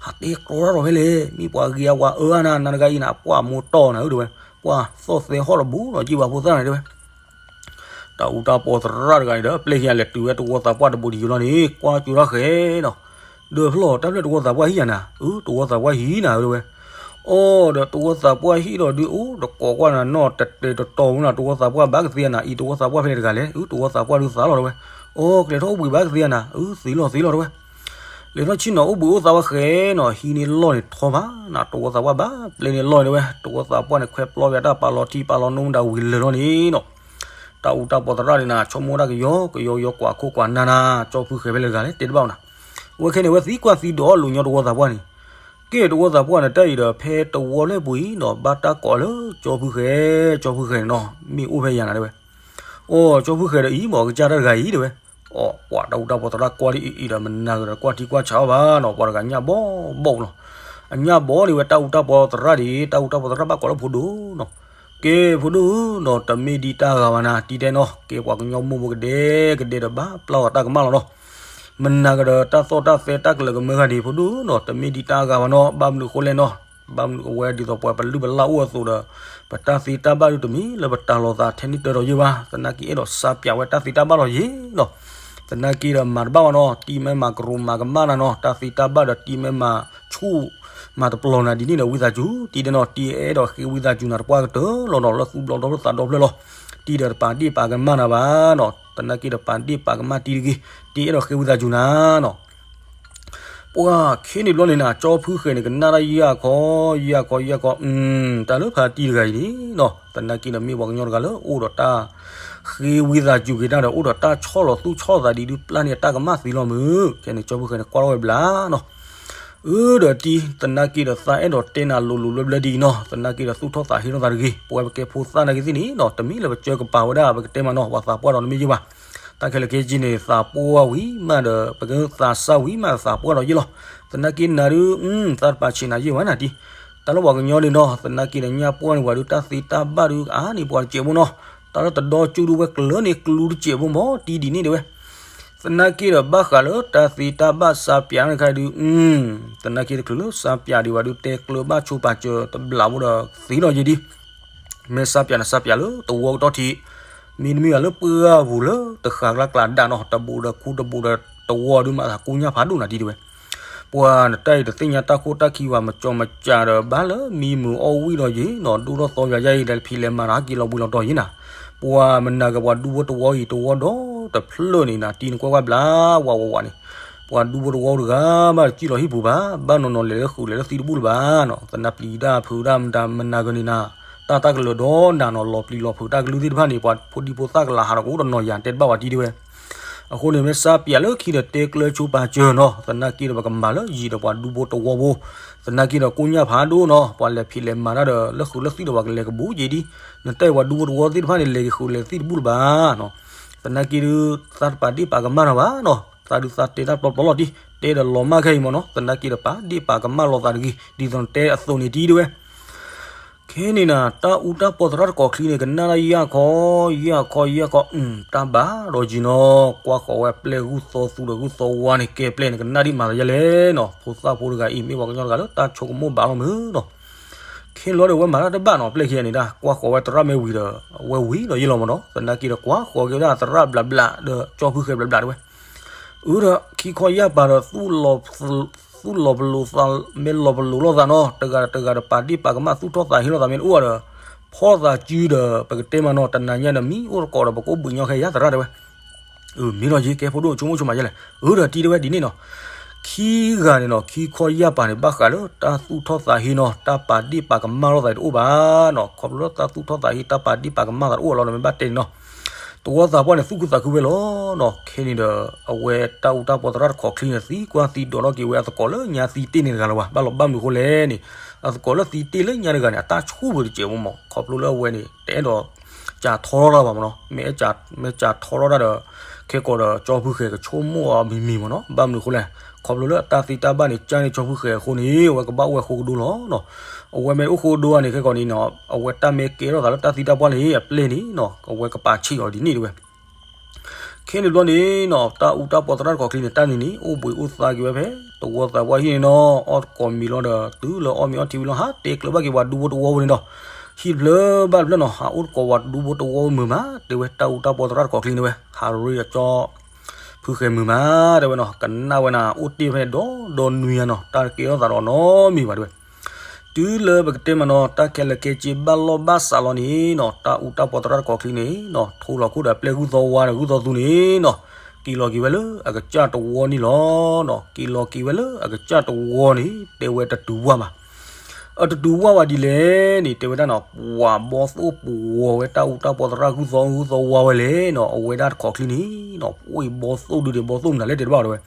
ဟးတဲကြီတၢ်ဒီးဖဲလဲၣ် မ့ၢ်ပှၤဂ့ၤအဝၤအၢအါနၤ နၤတဂၤအံၤနၤ ပှၤအမိၢ်တီၢ်နၤဧၢတဲဝဲ ပှၤသီၣ်သဲဟီၣ်တဘူဒီးက့ၢ်ပှၤဖိသၣ်န့ၣ်တဲဝဲ တၢ်အူတၢ်ပီသရၣ်တဂၤန့ၣ်ဒီး ပျဲၢ်ခံဂၤလဲၤတုၤဝဲတဝီသးပှၢ်တဘိဒံးယိာ်လီၤန့ၣ် ကွၢ်ကၠိထီၣ်ဃဲၤဒီး ဒီးဖျီၣ် တၢ်ဖျၢၣ်တဝီသးပှၢ်ဟံၣ်ယၤနၤ အၢ တဝီသးပှၢ်ဟံၣ်နၤဧၢတဲဝဲ အိၣ်ဒီးတဝီသးပှၢ်ဟံၣ်ဒီးဒုး အိၣ်တကိးကွၢ်နၤနီၢ်တတဲာ်တတီၤမနၤ တဝီသးပှၢ်ဘၣ်ကသ့ဧါနၤ အံၤတဝီသးပှၢ်ဖဲလဲၣ်တဂၤလဲၣ် အၢ တဝီသးပှၢ်ဒုးသးလီၤတဲဝဲ အိၣ်ကလဲၤထီၣ်အိၣ်ဘှံးဘၣ်ကသ့ဧါနၤ အၢ သ့လီၤသ့လီၤတဲဝဲ လဲၤထီၣ်ဆ့ၣ်နီၤအိၣ်ဘှံးအိၣ်သးဝဲဃဲၤနီၤ ဟံးန့ၢ်လီၢ်န့ၣ်ထီဘၣ်နၤ တဝီသးပှၢ်ဘၣ်ပျဲၢ်န့ၢ်လီၢ်န့ၣ်တဲဝဲ တဝီသးပှၢ်န့ၣ် ခွဲးပျီဝဲတၢ်ပာ်လီၤထံပာ်လီၤနိမတၤဝံၤလၢာ်လီၤန့ၣ်နီၤ တၢ်အူတၢ်ပီသရၣ်န့ၣ်နၤ ဆိကမိၣ်တၢ်ကယီကယီကယီကွၢ်ခိၣ်ကွၢ်နၢ်နၤ ကၠီဖုဃဲၤဖဲလဲၣ်တဂၤလဲၣ် တဲတဘၣ်နၤ အဝဲခဲန့ၣ် အဝဲသံကွၢ်သံဒိးအီၣ်လိာ်ညီတဝီသးပှၢ်န့ၣ် ကဲတဝီသးပှၢ်န့ၣ် တၢ်အံၤဒီးဖဲတဝီလၢပူၤအံၤနီၤ ဘၣ်တၢ်ကိးလၢကၠီဖုဃဲၤ ကၠီဖုဃဲၤန့ၣ်နီၤ မ့ၢ်အိၣ်ဖဲယၤနၤတဲဝဲ အိၣ် ကၠီဖုဃဲၤဒီးအံၤ မ့ၢ်ကစၢ်တၢ်တဂၤအံၤတဲဝဲ အီၣ်ကွၢ်တၢ်အူတၢ်ပီၢ်သရၣ်ကွၢ်ဒ်အံၤအံၤဒီး မနၤကဒီးကွၢ်ထံကွၢ်ဆးအီၤဘၣ်နီၤ, ပှၤတဂၤညၣ်ဘီဘီနီၤ, အညၣ်ဘီန့ၣ်ဝဲတၢ်အူတၢ်ပီၢ်သရၣ်ဒံး, တၢ်အူတၢ်ပီၢ်သရၣ်ဘၣ်ကိးလၢဖိဒိၣ်နီၤ, ကဲဖိဒိၣ်ဧၢနီၤ, တမ့ၢ်ဒ်တၢ်ဂၤဘၣ်နၤ တံၤတဲနီၤ, ကဲပှၤကညီမိၢ်ဖိကဒဲကဒဲဒီးဘၣ်ပျၢ်အီၤတၢ်ကမၣ်လီၤနီၤ, မနၤကဒီးတၢ်သီၣ်တၢ်သဲတၢ်ကလၢၤကမၢဂၤန့ၣ် ဖိဒိၣ်နီၤ, တမ့ၢ်ဒ်တၢ်ဂၤဘၣ်နီၤ, ဘၣ်မနုၤအဃိလဲၣ်နီၤ, ဘၣ်မနုၤအဝဲဒ်သိးပှၤပလုၢ်ပလၢ်အိၣ်အသိးဒီး ပတၢ်သ့တၢ်ဘၣ်ဒုးတမ့ၢ်လၢပတၢ်လီၤသးထဲန့ၣ်တၢ်ဒီးယဲၢ်ဘၣ်, သနာ်က့အဲၣ်ဒိးစးပၠးဝဲတၢ်သ့တၢ်ဘၣ်လီၤယဲၢ်နီၤ, သနာ်က့ဒီးမၤတဘၣ်ဘၣ်နီၤ, တံၤမ့ၢ်မၤကရူးမၤကမၣ်နၤနီၤ, တၢ်သ့တၢ်ဘၣ်ဒီးတံၤမ့ၢ်မၤဆူၣ် မၤတပျီၤနၤဒ်န့ၣ်ဒီးဝံသးစူၤ, တံၤတဲနီၤ, တံၤအဲၣ်ဒိးဃ့ဝံသးစူၤနၤတပှၢ်ကတၢၢ်လီၤနီၤ, လၢသူဘျီဒီဖျၢၣ်သးဒီဖျၢၣ်လီၤ, တံၤဒီးတပာ်ဒ့ၣ်ပာ်ကမၣ်နၤဘၣ်နီၤ, သနာ်က့ဒီးပာ်ဒ့ၣ်ပာ်ကမၣ်တံၤတဂ့ၤ, တံၤအဲၣ်ဒိးဃ့ဝံသးစူၤနၤနီၤ ပှၤခဲန့ၣ်ဘျီန့ၣ်နၤ ကၠီဖုဃဲၤန့ၣ် ကနၣ်တၢ်ယၢ်ခီ ယၢ်ခီ ယၢ်ခီ, တၢ်လၢဖါတံၤတဂၤအံၤန့ၣ်နီၤ, သနာ်က့ဒီးမ့ၢ်ပှၤကညီတဂၤလၢအိၣ်ဒီးတၢ်ဃ့ဝံသးစူၤက့ၤတၢ်ဒီး အိၣ်ဒီးတၢ်ဆီၣ်လီၤသူၣ်ဆီၣ်သးဒ်ဒုးပျၢ်န့ၢ်အတၢ်ကမၣ်သ့လီၤမုၢ်, ခဲန့ၣ်ကၠီဖုဃဲၤန့ၣ်ကွၢ်ထီၣ်ဝဲဘျါနီၤ အၢဒီးတံၤ သနာ်က့ဒီးသးအဲၣ်ဒိးတဲနၤလိၤလိၤဘျၢဘျၢဒ်အံၤနီၤ, သနာ်က့ဒီးသူၣ်ထီၣ်သးဟ့ထီၣ်သးတဂ့ၤ, ပဝဲပကဲဖိသၣ်နာ်က့သ့ၣ်န့ၣ်နီၤ, တမ့ၢ်လၢပစၢကပၤဝဲဒၣ် ပကတဲမးနီၤ, ပှၤသးပှၢ်ဒီးနမ့ၢ်ယဲၢ်ဘၣ်, တၢ်ခဲလၢာ်ခဲဆ့န့ၣ် သးပှၢ်ဝံၤမးဒီး ပကသးစၢ်ဝံၤမးသးပှၢ်ဒီးယဲၢ်လီၤ, သနာ်က့နၤဒုး သးတပာ်ဆံးနၤယဲၢ်ဘၣ်နၤတံၤ, တၢ်လၢပှၤကညီန့ၣ်နီၤ, သနာ်က့ဒီးညၣ်ပှၢ်န့ၣ် ပှၤဒုးတၢ်သ့တၢ်ဘၣ်ဒုးအါန့ၢ်ပှၤတစဲးဖိနီၤ, တၢ်လၢတဒီကၠူဒုးဝဲကျၢၤန့ၣ် ကျူတစဲးဖိမၢ် တံၤဒ်န့ၣ်တဲဝဲ သနာ်က့ဒီးဘၣ်ဃးလၢတၢ်သ့တၢ်ဘၣ်စးပၠးန့ၣ်ခါဒုး, သနာ်က့တချုးလၢစးပၠးဒံးဘၣ်ဒုး တဲကျၢၤဘၣ်ဆိပာ်စၢၤတဘျးဖိဒီးသ့လီၤယဲၢ်ဒံး, မ့ၢ်စးပၠးန့ၣ် စးပၠးလၢသဝီကတီၢ်ထံး, မ့တမ့ၢ်ဘၣ်လၢပှၢ်ပူၤလၢတဃာ်ကျါကျးဒၣ်နီၤ, တဘူးဒီးခူတဘူးဒီးသဝီဒုးမးသးကူညၣ်ဖးဒိၣ်နၤတံၤတဲဝဲ ပှၤနတၢ်အံၤတသ့ၣ်ညါတၢ်ခိၣ်တၢ်ခံဘၣ်, မကၠီမကၠးဒီးဘၣ်လၢမံမုာ်အီၣ်ဝံၣ်ဒီးယဲၢ်နီၤ, ဒိၣ်ထီၣ်သီယၤယါအံၤ လဲၤဖံးလဲၤမၤတၢ်ဟဲက့ၤလီၤဘှံးလီၤတီၤယဲၢ်နၤ, ပှၤမနၤကပှၤဒူဖိတဝီအံၤတဝီဒီးတဖျၢၣ်န့ၣ်နၤ, တံၤနကွၢ်ကွၢ်ဘျါဝးဝးဝးန့ၣ်, ပှၤဒူဖိတဝီတဂၤမးတစံၣ်လီၤဟံၣ်ပူၤဘၣ်, ဘၣ်နီၢ်နီၢ်လဲၤလၢဃုာ်လဲၤလၢသံတဘူၣ်လၢၤဘၣ်နီၤ, သနာ်ပျံၤတၢ်ဖုးတၢ်မတၤမနၤကန့ၣ်နၤ, တၢ်တၢ်ကလၢၤဒီးနၤနီၤ, လီၤပျံၤလီၤဖုးတၢ်ကလုၢ်သ့ၣ်တဖၣ်န့ၣ် ပှၤဖိဒံဖိသၣ်ကလၤဟးဒီးကအိၣ်တနီၤယၤ တဲတဘၣ်ဝဲတံၤတဲဝဲ အဃိန့ၣ် မ့ၢ်စးပၠးလၢခံဒီးတဲကျၢၤဆိပာ်စၢၤနီၤ, သနာ်က့ဒီးပကမၤလၢယံာ်ဒီးပှၤဒူဖိတဝီဖိ, သနာ်က့ဒီးကိညၣ်ဖးဒိၣ်နီၤ, ပှၤလဲၤဖံးလဲၤမၤတၢ်ဒီးလၢဃုာ်လၢသံဒီးပှၤကလဲၤကဘူးက့ၤဒံး, နတၢ်အံၤပှၤဒူဖိတဝီသ့ၣ်တဖၣ်န့ၣ် လဲၤက့ၤဃုာ်လဲၤသံတဘူၣ်လၢၤဘၣ်နီၤ, သနာ်က့ဒုး သးတပာ်ဒ့ၣ်ပာ်ကမၣ်နၤဘၣ်နီၤ, သးဒုးသးတဲတၢ်ပျီပျီလီၤတံၤ, တဲဒီးလီၤမၢ်ခဲအံၤမ့ၢ်နီၤ, သနာ်က့ဒီးပာ်ဒ့ၣ်ပာ်ကမၣ်လိာ်သးတဂ့ၤ, ဒ်သိးနတဲအသိးန့ၣ်တံၤတဲဝဲ ခဲန့ၣ်နၤ တၢ်အူတၢ်ပီၢ်သရၣ်တကိးချံန့ၣ် ကနၣ်တၢ်ယၢ်ခီ ယၢ်ခီ ယၢ်ခီ, တၢ်ဘၣ်ဒီးယံၤနီၤ, ကွၢ်ဃီၤဝဲပျဲၢ်ဂုၢ်သီသူဒီးဂုၢ်သီဝါန့ၣ် ကဲပျဲၢ်န့ၣ် ကနၣ်ဒံးမၤသးယဲၢ်လဲၣ်နီၤ, ဖိသၣ်ဖိတဂၤအံၤ မ့ၢ်ပှၤကညီတဂၤလၢတၢ်ဆိကမိၣ်ဘၣ်လီၤမုၢ်နီၤ, ခဲန့ၣ်လီၤဒီး အဝဲမၤတၢ်တဘၣ်နီၤ, ပျဲၢ်ခံဂၤန့ၣ်ဒၣ် ကွၢ်ဃီၤဝဲသရၣ်မ့ၢ်ဝံၤဒီး အဝဲဝံၤဒီးယဲၢ်လီၤမ့ၢ်နီၤ, သနာ်က့ဒီးကွၢ်ဃီၤက့ၤဝဲဒၣ်သရၣ်ဘျးဘျး ဒီးကၠီဖုဃဲၤဘျးဘျးတဲဝဲ အၢဒီး ခံခီယၢ်ပၤဒီး သူၣ်လီၤပလိာ်သး မ့ၢ်လီၤပလိာ်လိာ်သးနီၤ, တဂၤဒီးတဂၤဒီးပာ်ဒ့ၣ်ပာ်ကမၣ်သူၣ်ထီၣ်သးဟ့လိာ်သးမ့ၢ်တအိၣ်ဒီး ဖီၣ်သးစုဒီး ပကတဲမးနီၤ, တနၤညါဒီးမံအိၣ်တကိးဒီး ပကအိၣ်ဘှံးညီခဲယါသရၣ်တဲဝဲ, အၢ မ့ၢ်လီၤယ့ၤ ကဲဖိဒိၣ်ဆိကမိၣ်ဆိမးယဲၢ်လဲၣ်, အၢဒီးတံၤတဲဝဲဒ်န့ၣ်နီၤ, ခံဂၤန့ၣ်နီၤ ခံခီယၢ်ပၤန့ၣ် ဘၣ်ဃးလၢတၢ်သူၣ်ထီၣ်သးဟ့နီၤ, တၢ်ပာ်ဒ့ၣ်ပာ်ကမၣ်လိာ်သးတအိၣ်ဘၣ်နီၤ, ခီဖျိလၢတၢ်သူၣ်ထီၣ်သးဟ့ တၢ်ပာ်ဒ့ၣ်ပာ်ကမၣ်သးတအိၣ်လီၤဒီး မ့ၢ်ဘၣ်တဲန့ၣ်နီၤ တဝီသးပှၢ်န့ၣ် သူၣ်ခုသးခုဝဲလီၤနီၤ, ခဲန့ၣ်ဒီး အဝဲတၢ်အူတၢ်ပီၢ်သရၣ်တခိးချံန့ၣ် သံကွၢ်သံဒိးထီၣ်က့ၤဝဲအသကိးလၢညါသံတ့ၢ်န့ၣ်တဂၤလၢၤဘၣ်, ဘၣ်လီၤဘၣ်မနုၤအဃိလဲၣ်န့ၣ်, အသကိးလၢသံတ့ၢ်လၢညါတဂၤန့ၣ် အတၢ်ဆူၣ်ပူၤတစဲးဖိမး, ခီဖျိလၢအဝဲန့ၣ် တအဲၣ်ဒိး စးထီထီၣ်တၢ်ဘၣ်မးနီၤ, မ့ၢ်အဲၣ်စးထီထီၣ်တၢ်ဒီး ခဲကိာ်ဒီးကၠီဖုဃဲၤကဆိကမိၣ်အီၤမံၤမံၤမးနီၤ, ဘၣ်မနုၤအဃိလဲၣ်, ခီဖျိလၢအတၢ်သံတၢ်ဘၣ်န့ၣ်ကၢ်န့ၢ်ကၠီဖုဃဲၤအဃိန့ၣ် အဝဲကဘၣ်အိၣ်ဝဲဃိကဒိလီၤနီၤ, အဝဲမ့ၢ်အိၣ်ဃိကဒိဧါန့ၣ် ခဲကိာ်န့ၣ်နီၤ, အဝဲတၢ်မ့ၢ်ကဲထီၣ်သးလၢတၢ်သံတၢ်ပှၢ်န့ၣ် အပျဲၢ်န့ၣ်နီၤ, အဝဲကပာ်ဆံးအီၤဒ်န့ၣ်တဲဝဲ ခဲန့ၣ်ဘျီန့ၣ်နီၤ, တၢ်အူတၢ်ပီၢ်သရၣ်တခိးချံန့ၣ် တၢ်န့ၣ်န့ၣ် အိၣ်ဘှံးအိၣ်သါက့ၤဝဲဖဲ တဝီသးပှၢ်ဟံၣ်န့ၣ်နီၤ, အီၣ်သကိးမံၤလီၤဒီး တုၤလၢအီၣ်မ့ၤအီထံဝံၤလီၤ ဟးတဲကျၢၤဘၣ်က့ၤပှၤဒူဖိတဝီဖိန့ၣ်နီၤ, ဟံၣ်တဖျၢၣ်ဘၣ်တဖျၢၣ်နီၤ, ဟးအိၣ်သကိးပှၤဒူဖိတဝီဖိမုာ်မး တဲဝဲ တၢ်အူတၢ်ပီၢ်သရၣ်တခိးချံန့ၣ်ဝဲ ဟးရ့ဒီးကၠီ ဖုဃဲၤမုာ်မး တဲဝဲနီၤ, ကနၣ်ဝဲနၤ အိၣ်တ့ၢ်ဖဲန့ၣ်ဒီဒီနွံညါနီၤ, တၢ်ကဲထီၣ်သးဒီးနီတမံၤဘၣ်တဲဝဲ တုၤလၢပကတဲမးနီၤ, တၢ်ခဲလၢာ်ခဲဆ့ဘၣ်လီၢ်ဘၣ်စးလီၤန့ၣ်နီၤ, တၢ်အူတၢ်ပီၢ်သရၣ်တခိးချံန့ၣ်နီၤ, ထိလီၤခိၣ်ဒီးပျဲၢ်ဂုၢ်သီဝါဒီးဂုၢ်သီသူန့ၣ်နီၤ, က့ၤလီၤက့ၤဝဲလၢအကစၢ်တဝီန့ၣ်လီၤနီၤ, က့ၤလီၤက့ၤဝဲလၢအကစၢ်တဝီန့ၣ် တဲဝဲတတုၤဝၢ်ဘၣ် အတတုၤဝၢ်ဘၣ်ဒ်လဲၣ်န့ၣ် တဲဝဲဒၣ်နီၤ, ပှၤဘီသိၣ်ပဝီၤဝဲတၢ်အူတၢ်ပီၢ်သရၣ်ဂုၢ်သီဂုၢ်သီဝါဝဲလဲၣ်နီၤ, အဝဲဒၣ်တခိးချံန့ၣ်နီၤ, ပှ့ၤဘီသိၣ်ဒုးန့ၣ် ဘီသိၣ်မနုၤလဲၣ်တဲတဘၣ်တဲဝဲ,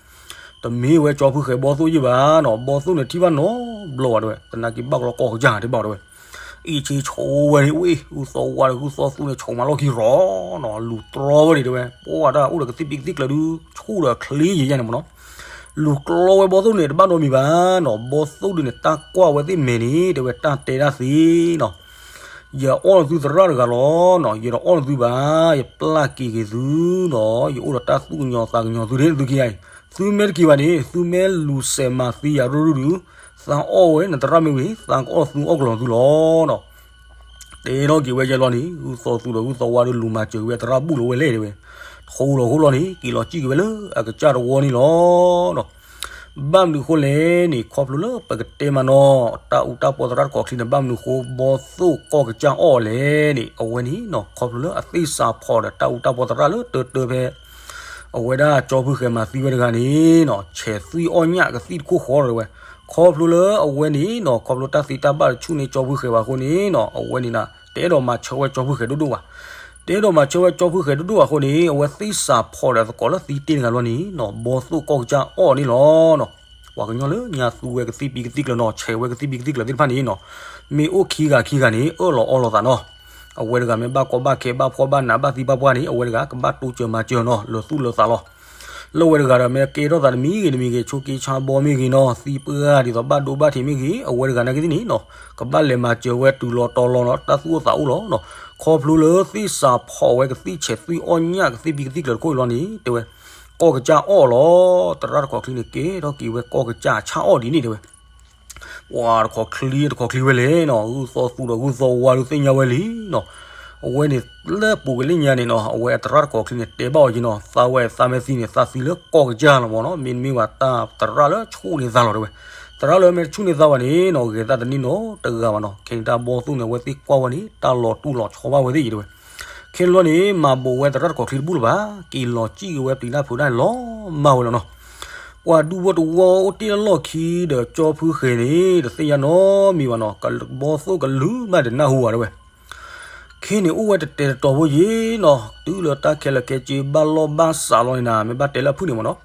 တမ့ၢ်ဝဲကၠီဖုဃဲၤဘီသိၣ်ယ့ၢ်ဘၣ်နီၤ, ဘီသိၣ်န့ၣ်ထံၣ်ဘၣ်နီတဘျီဘၣ်တဲဝဲ, သနာ်က့ဘၣ်ကလီကီၢ်ကစၢ်တဲဘၣ်တဲဝဲ, အ့ၣ်ဆ့ဆိဝဲန့ၣ် ဝ့ၢ် ဂုၢ်သီဝါဒီးဂုၢ်သီသူန့ၣ် ဆိးမးလီၢ်ခံရီၤနီၤ, လူၤတြီဝဲန့ၣ်တဲဝဲ, ပှၤတၢ်အိၣ်ဒီးကသံၣ်ပံၤကသံၣ်ကျၢၤဒု ဆူၣ်ဒီးချ့ယဲၢ်ယဲၢ်န့ၣ်မ့ၢ်နီၤ, လူၤကျီဝဲဘီသိၣ်န့ၣ် တဘၣ်နီတမံၤဘၣ်နီၤ, ဘီသိၣ်ဒုန့ၣ် တၢ်ကွၢ်ဝဲသ့ၣ်မဲာ်န့ၣ် တဲဝဲတၢ်တဲဒၣ်သ့နီၤ ယအီၣ်သုသရၣ်တဂၤလီၤနီၤ, ယတအီၣ်သုဘၣ်, ယပျၢ်က့ၤက့ၤသုနီၤ, ယအိၣ်ဒီးတၢ်သူၣ်ကညီၤသးကညီၤသုန့ၣ် သုခံဂၤအံၤ, သုမ့ၢ်တက့ၤဘၣ်န့ၣ် သုမ့ၢ်လူၤစဲးမၤသံယၤရုၢ်ရုၢ်ဒု, သးအီၣ်ဝဲနသရၣ်မ့ၢ်ဂ့ၤ သးကအီၣ်သုအီၣ်ကလီၤသုလီၤနီၤ. တဲထီၣ်က့ၤဝဲယဲၢ်လီၤန့ၣ် ဂုၢ်သီသူဒီးဂုၢ်သီဝါဒု လူၤမၤစၢၤက့ၤဝဲသရၣ်ဘူၣ်လီၤဝဲလဲၣ်တဲဝဲ, ထိလီၤဃိလီၤန့ၣ် က့ၤလီၤစံၣ်က့ၤဝဲလၢအကစၢ်တဝီန့ၣ်လီၤနီၤ. ဘၣ်မနုၤဃိလဲၣ်န့ၣ် ခီဖျိလၢပကတဲမးနီၤ တၢ်အူတၢ်ပီသရၣ်တကီၢ်ချံန့ၣ် ဘၣ်မနုၤဃိ ဘီသိၣ်ကီၢ်ကစၢ်အီၣ်လဲၣ်န့ၣ် အဝဲန့ၣ်နီၤ ခီဖျိလၢအသ့ၣ်စးဖီၣ်ဒီးတၢ်အူတၢ်ပီသရၣ်လၢတၢတၢဖဲ အဝဲဒၣ်ကၠီဖုဃဲၤမၤသံဝဲတဂၤန့ၣ်နီၤ ဆဲးသွံၣ်အီၣ်ညၣ်ကသံၣ်တခိၣ်ဃီလီၤတဲဝဲ, ခီဖျိလၢအဝဲန့ၣ်နီၤ ခီဖျိတၢ်သ့တၢ်ဘၣ်တဆူၣ်န့ၢ်ကၠီဖုဃဲၤဘၣ်အဃိန့ၣ်နီၤ အဝဲန့ၣ် တအဲၣ်ဒိးမၤဆၢဝဲကၠီဖုဃဲၤဒိၣ်ဒိၣ်ဘၣ်. တအဲၣ်ဒိးမၤဆၢဝဲကၠီဖုဃဲၤဒိၣ်ဒိၣ်ဘၣ်အဃိန့ၣ် အဝဲသ့ၣ်စးဖီၣ်ဒီးသကိးလၢသံတ့ၢ်တဂၤလီၤန့ၣ်နီၤ ဘီသိၣ်ကီၢ်ကစၢ်အီၣ်န့ၣ်လီၤနီၤ. ပှၤကညီလၢညါသူဝဲကသံၣ်ပံၤကသံၣ်ကျၢၤနီၤ ဆဲးဝဲကသံၣ်ပံၤကသံၣ်ကျၢၤသ့ၣ်တဖၣ်န့ၣ်နီၤ မ့ၢ်အိၣ်ခံဂၤခံဂၤန့ၣ် အၢၣ်လီၤအီလီၤသးနီၤ. အဝဲတဂၤမ့ၢ်ဘၣ်ကီဘၣ်ခဲဘၣ်ဖှီၣ်ဘၣ်နးဘၣ်သံဘၣ်ပှၢ်န့ၣ် အဝဲတဂၤကဘၣ်တိစၢၤမၤစၢၤနီၤ လၢသူၣ်လၢသးလီၤ. လၢဝဲတဂၤဒီး မ့ၢ်ကဲထီၣ်သးတမံၤဂ့ၤတမံၤဂ့ၤ ဆိးက့ဆါဘီမ့ၢ်ဂ့ၤနီၤ သံပှၢ်ဒ်သိးဘၣ်ဒိဘၣ်ထံးမ့ၢ်ဂ့ၤ အဝဲတဂၤနာ်က့သ့ၣ်န့ၣ်နီၤ ကဘၣ်လဲၤမၤစၢၤဝဲတုၤလီၤတီၤလီၤနီၤ တၢ်သူၣ်အိၣ်သးအိၣ်လီၤနီၤ. ခီဖျိလၢသ့ၣ်စးဖီၣ်ဝဲကသံၣ်ဆဲးသွံၣ်အီၣ်ညၣ်ကသံၣ်ပံၤကသံၣ်ကျၢၤတခိၣ်အံၤလီၤန့ၣ် တဲဝဲ ကီၢ်ကစၢ်အီၣ်လီၤ. သရၣ်တကီၢ်ချံန့ၣ် ကဲထီၣ်က့ၤဝဲကီၢ်ကစၢ်ဆၣ်အီၣ်ဒ်န့ၣ်တဲဝဲ ပှၤတခီချံတခီချံဝဲလဲၣ်နီၤ ဂုၢ်သီသူဒီးဂုၢ်သီဝါဒုးသ့ၣ်ညါဝဲလံနီၤ. အဝဲန့ၣ်လၢပူၤကလၢညါန့ၣ်နီၤ အဝဲအသရၣ်တခီချံန့ၣ် တဲဘၣ်အီၤက့ၤနီၤ သးဝဲသးမ့ၢ်သံန့ၣ် သးသံလၢကီၢ်ကစၢ်လီၤမ့ၢ်နီၤ မ့တမ့ၢ်ဘၣ်တၢ်သရၣ်လၢဆူၣ်န့ၢ်သးလီၤတဲဝဲ. သရၣ်လၢမ့ၢ်တဆူၣ်န့ၢ်သးဘၣ်န့ၣ်နီၤ ဂဲၤသးတန့ၢ်နီတဂၤဘၣ်နီၤ ခဲန့ၣ်တၢ်ဘီသိၣ်န့ၣ် အဝဲသ့ၣ်ကွၢ်ဝဲန့ၣ် တၢ်လီၤတူၢ်လီၤဆီဘၣ်ဝဲသ့ၣ်အံၤတဲဝဲ. ခဲန့ၣ်လီၤန့ၣ် မၤဘိးဝဲသရၣ်တခီချံတဘူၣ်လၢၤဘၣ် က့ၤလီၤစံၣ်က့ၤဝဲပျံၤတၢ်ဖုးတၢ်န့ၣ်လီၤမၢ်ဝဲလီၤနီၤ. ပှၤဒူဖိတဝီအိၣ်တ့ၢ်လၢလီၢ်ခံဒီးကၠီဖုဃဲၤန့ၣ် တသ့ၣ်ညါနီတမံၤဘၣ်နီၤ ကဘီသိၣ်ကလုၢ်မးဒီးနၢ်ဟူဘၣ်တဲဝဲ. ခဲန့ၣ်အိၣ်ဝဲတတဲာ်တတီၤဖိယံၤနီၤ တုၤလၢတၢ်ခဲလၢာ်ခဲဆ့ဘၣ်လီၢ်ဘၣ်စးလီၤန့ၣ်နၤ မ့ၢ်ဘၣ်တဲလၢအဖုၣ်န့ၣ်မ့ၢ်နီၤ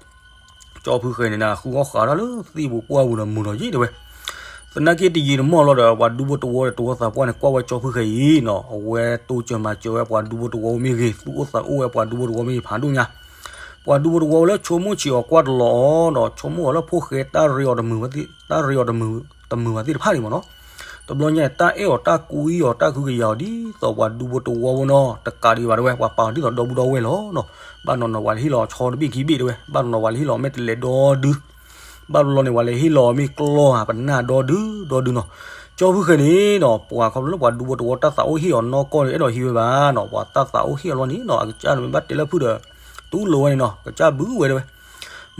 ကၠီဖုဃဲၤန့ၣ်နၤ ဃုအီၣ်ဃးတၢ်လၢသ့ၣ်ပူၤပှၢ်ပူၤဒီးမုာ်လီၤယံၤတဲဝဲ. သနာ်က့တယံာ်တမီၢ်လီၤဒီး ပှၤဒူဖိတဝီဒီးတဝီသးပှၢ်န့ၣ် ကွၢ်ဝဲကၠီဖုဃဲၤအံၤနီၤ အဝဲတိစၢၤမၤစၢၤဝဲပှၤဒူဖိတဝီမ့ၢ်ဂ့ၤ သူၣ်အိၣ်သးအိၣ်ဝဲပှၤဒူဖိတဝီမ့ၢ်ဂ့ၤဖးဒိၣ်ညါ ပှၤဒူဖိတဝီလၢဆိကမိၣ်ဆံးအီၤကွၢ်တလီၤအီၤဒီး ဆိကမိၣ်အီၤလၢဖိၣ်ဃဲတၢ်ရ့အီၤတမုာ်ဘၣ်သ့ၣ် တၢ်ရ့အီၤတမုာ်ဘၣ်သ့ၣ်တဖၣ်န့ၣ်မ့ၢ်နီၤ တဘျီညါန့ၣ် တၢ်အဲၣ်အီၤတၢ်ကူအံၤအီၤတၢ်ဃုကယာ်အီၤဒ်သိးပှၤဒူဖိတဝီဖိနီၤ တကးဒံးဘၣ်တဲဝဲ ပှၤပာ်အီၤဒ်သိးဒီပုၢ်ဒီဝဲၢ်လီၤနီၤ ဘၣ်နီၤနီၤပှၤလဲၤဟ့ၣ်လီၤဆီတဘ့ၣ်ခံဘ့ၣ်တဲဝဲ ဘၣ်နီၤနီၤပှၤလဲၤဟ့ၣ်လီၤမ့ၢ်တလဲးဒီဒု ဘၣ်တဘျီန့ၣ် ပှၤလဲၤဟ့ၣ်လီၤမ့ၢ်ကျီၢ်ဧါ ပနၢ်ဒီဒုဒီဒုနီၤ ကၠီဖုဃဲၤန့ၣ်နီၤ ပှၤခီဖျိလၢပှၤဒူဖိတဝီတၢ်သးအိၣ်ဟ့ၣ်အီၤနီၢ်ကီၢ်န့ၣ် အဲၣ်ဒိးဟံးဝဲဘၣ်နီၤ ပှၤတၢ်သးအိၣ်ဟ့ၣ်အီၤလီၤန့ၣ်နီၤ အကစၢ်န့ၣ်မ့ၢ်ဘၣ်တဲလၢဖုၣ်ဒီး တူၢ်လိာ်ဝဲန့ၣ်နီၤ ကစၢ်ဘုဝဲတဲဝဲ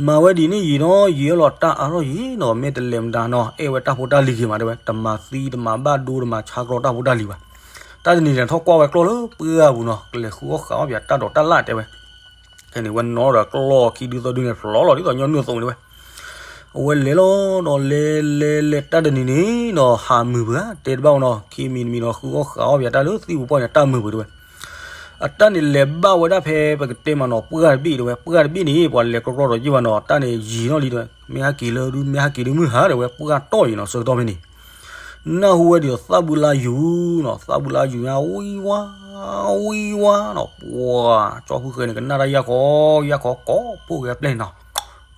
မၤဝဲဒ်န့ၣ်ယံာ်နီၤ ယံာ်လီၤတၢ်အါထီၣ်ယံာ်နီၤ မ့ၢ်တလဲၤမတၤနီၤ အဲၣ်ဝဲတၢ်ဖိတၢ်လံၤဂ့ၤမးတဲဝဲ တမၤသံတမၤဘၣ်ဒိတမၤဆါကျီတၢ်ဖိတၢ်လံၤဘၣ် တၢ်တနံၤန့ၣ်ထီၣ်ကွၢ်ဝဲကျီၢ်လၢပှၢ်ပူၤနီၤ ကလဲၤဃုအီၣ်ဃးအီၣ်ပၠးတၢ်ဒိးတၢ်လၣ်တဲဝဲ ခဲန့ၣ်ဝဲနီၤဒီးကျီၢ်ခံဒုသီဒုန့ၣ် ဖျိလီၤဒ်သိးညီနုၢ်အသိးန့ၣ်ဝဲ အဝဲလဲၤလီၤဒီးလဲၤလဲၤလဲၤတၢ်တနံၤန့ၣ်နီၤ ဟးမုာ်ပှၤတဲတဘၣ်ဝဲနီၤ ခံမံၤတမံၤနီၤ ဃုအီၣ်ဃးအီၣ်ပၠးတၢ်လၢသ့ၣ်ပူၤပှၢ်န့ၣ် တၢ်မုာ်ပှၤတဲဝဲ အတၢ်န့ၣ်လဲၤဘၣ်ဝဲဒၣ်ဖဲပကတဲမးနီၤ ပှၢ်တဘ့ၣ်တဲဝဲ ပှၢ်တဘ့ၣ်န့ၣ် ပှၤလဲၤကြီကြီဒီးယ့ၢ်ဘၣ်နီၤ တၢ်န့ၣ်ယံာ်နီၣ်လံတဲဝဲ မ့ၢ်ဟဲက့ၤလၢဒု မ့ၢ်ဟဲက့ၤလၢမုၢ်ဟါတဲဝဲ ပှၢ်တီၢ်အံၤနီၤ ဆၢကတီၢ်ဖဲန့ၣ် နၢ်ဟူဝဲဒ်သိးသၣ်ဘုလါယူၤနီၤ သၣ်ဘုလါယူၤညါ ဝံဝါ ဝံဝါနီၤ ပှၤ ကၠီဖုဃဲၤန့ၣ် ကနၣ်တၢ်ယၢ်ခီ ယၢ်ခီကိးဖှိၣ်က့ၤအပျဲၢ်န့ၣ်နီၤ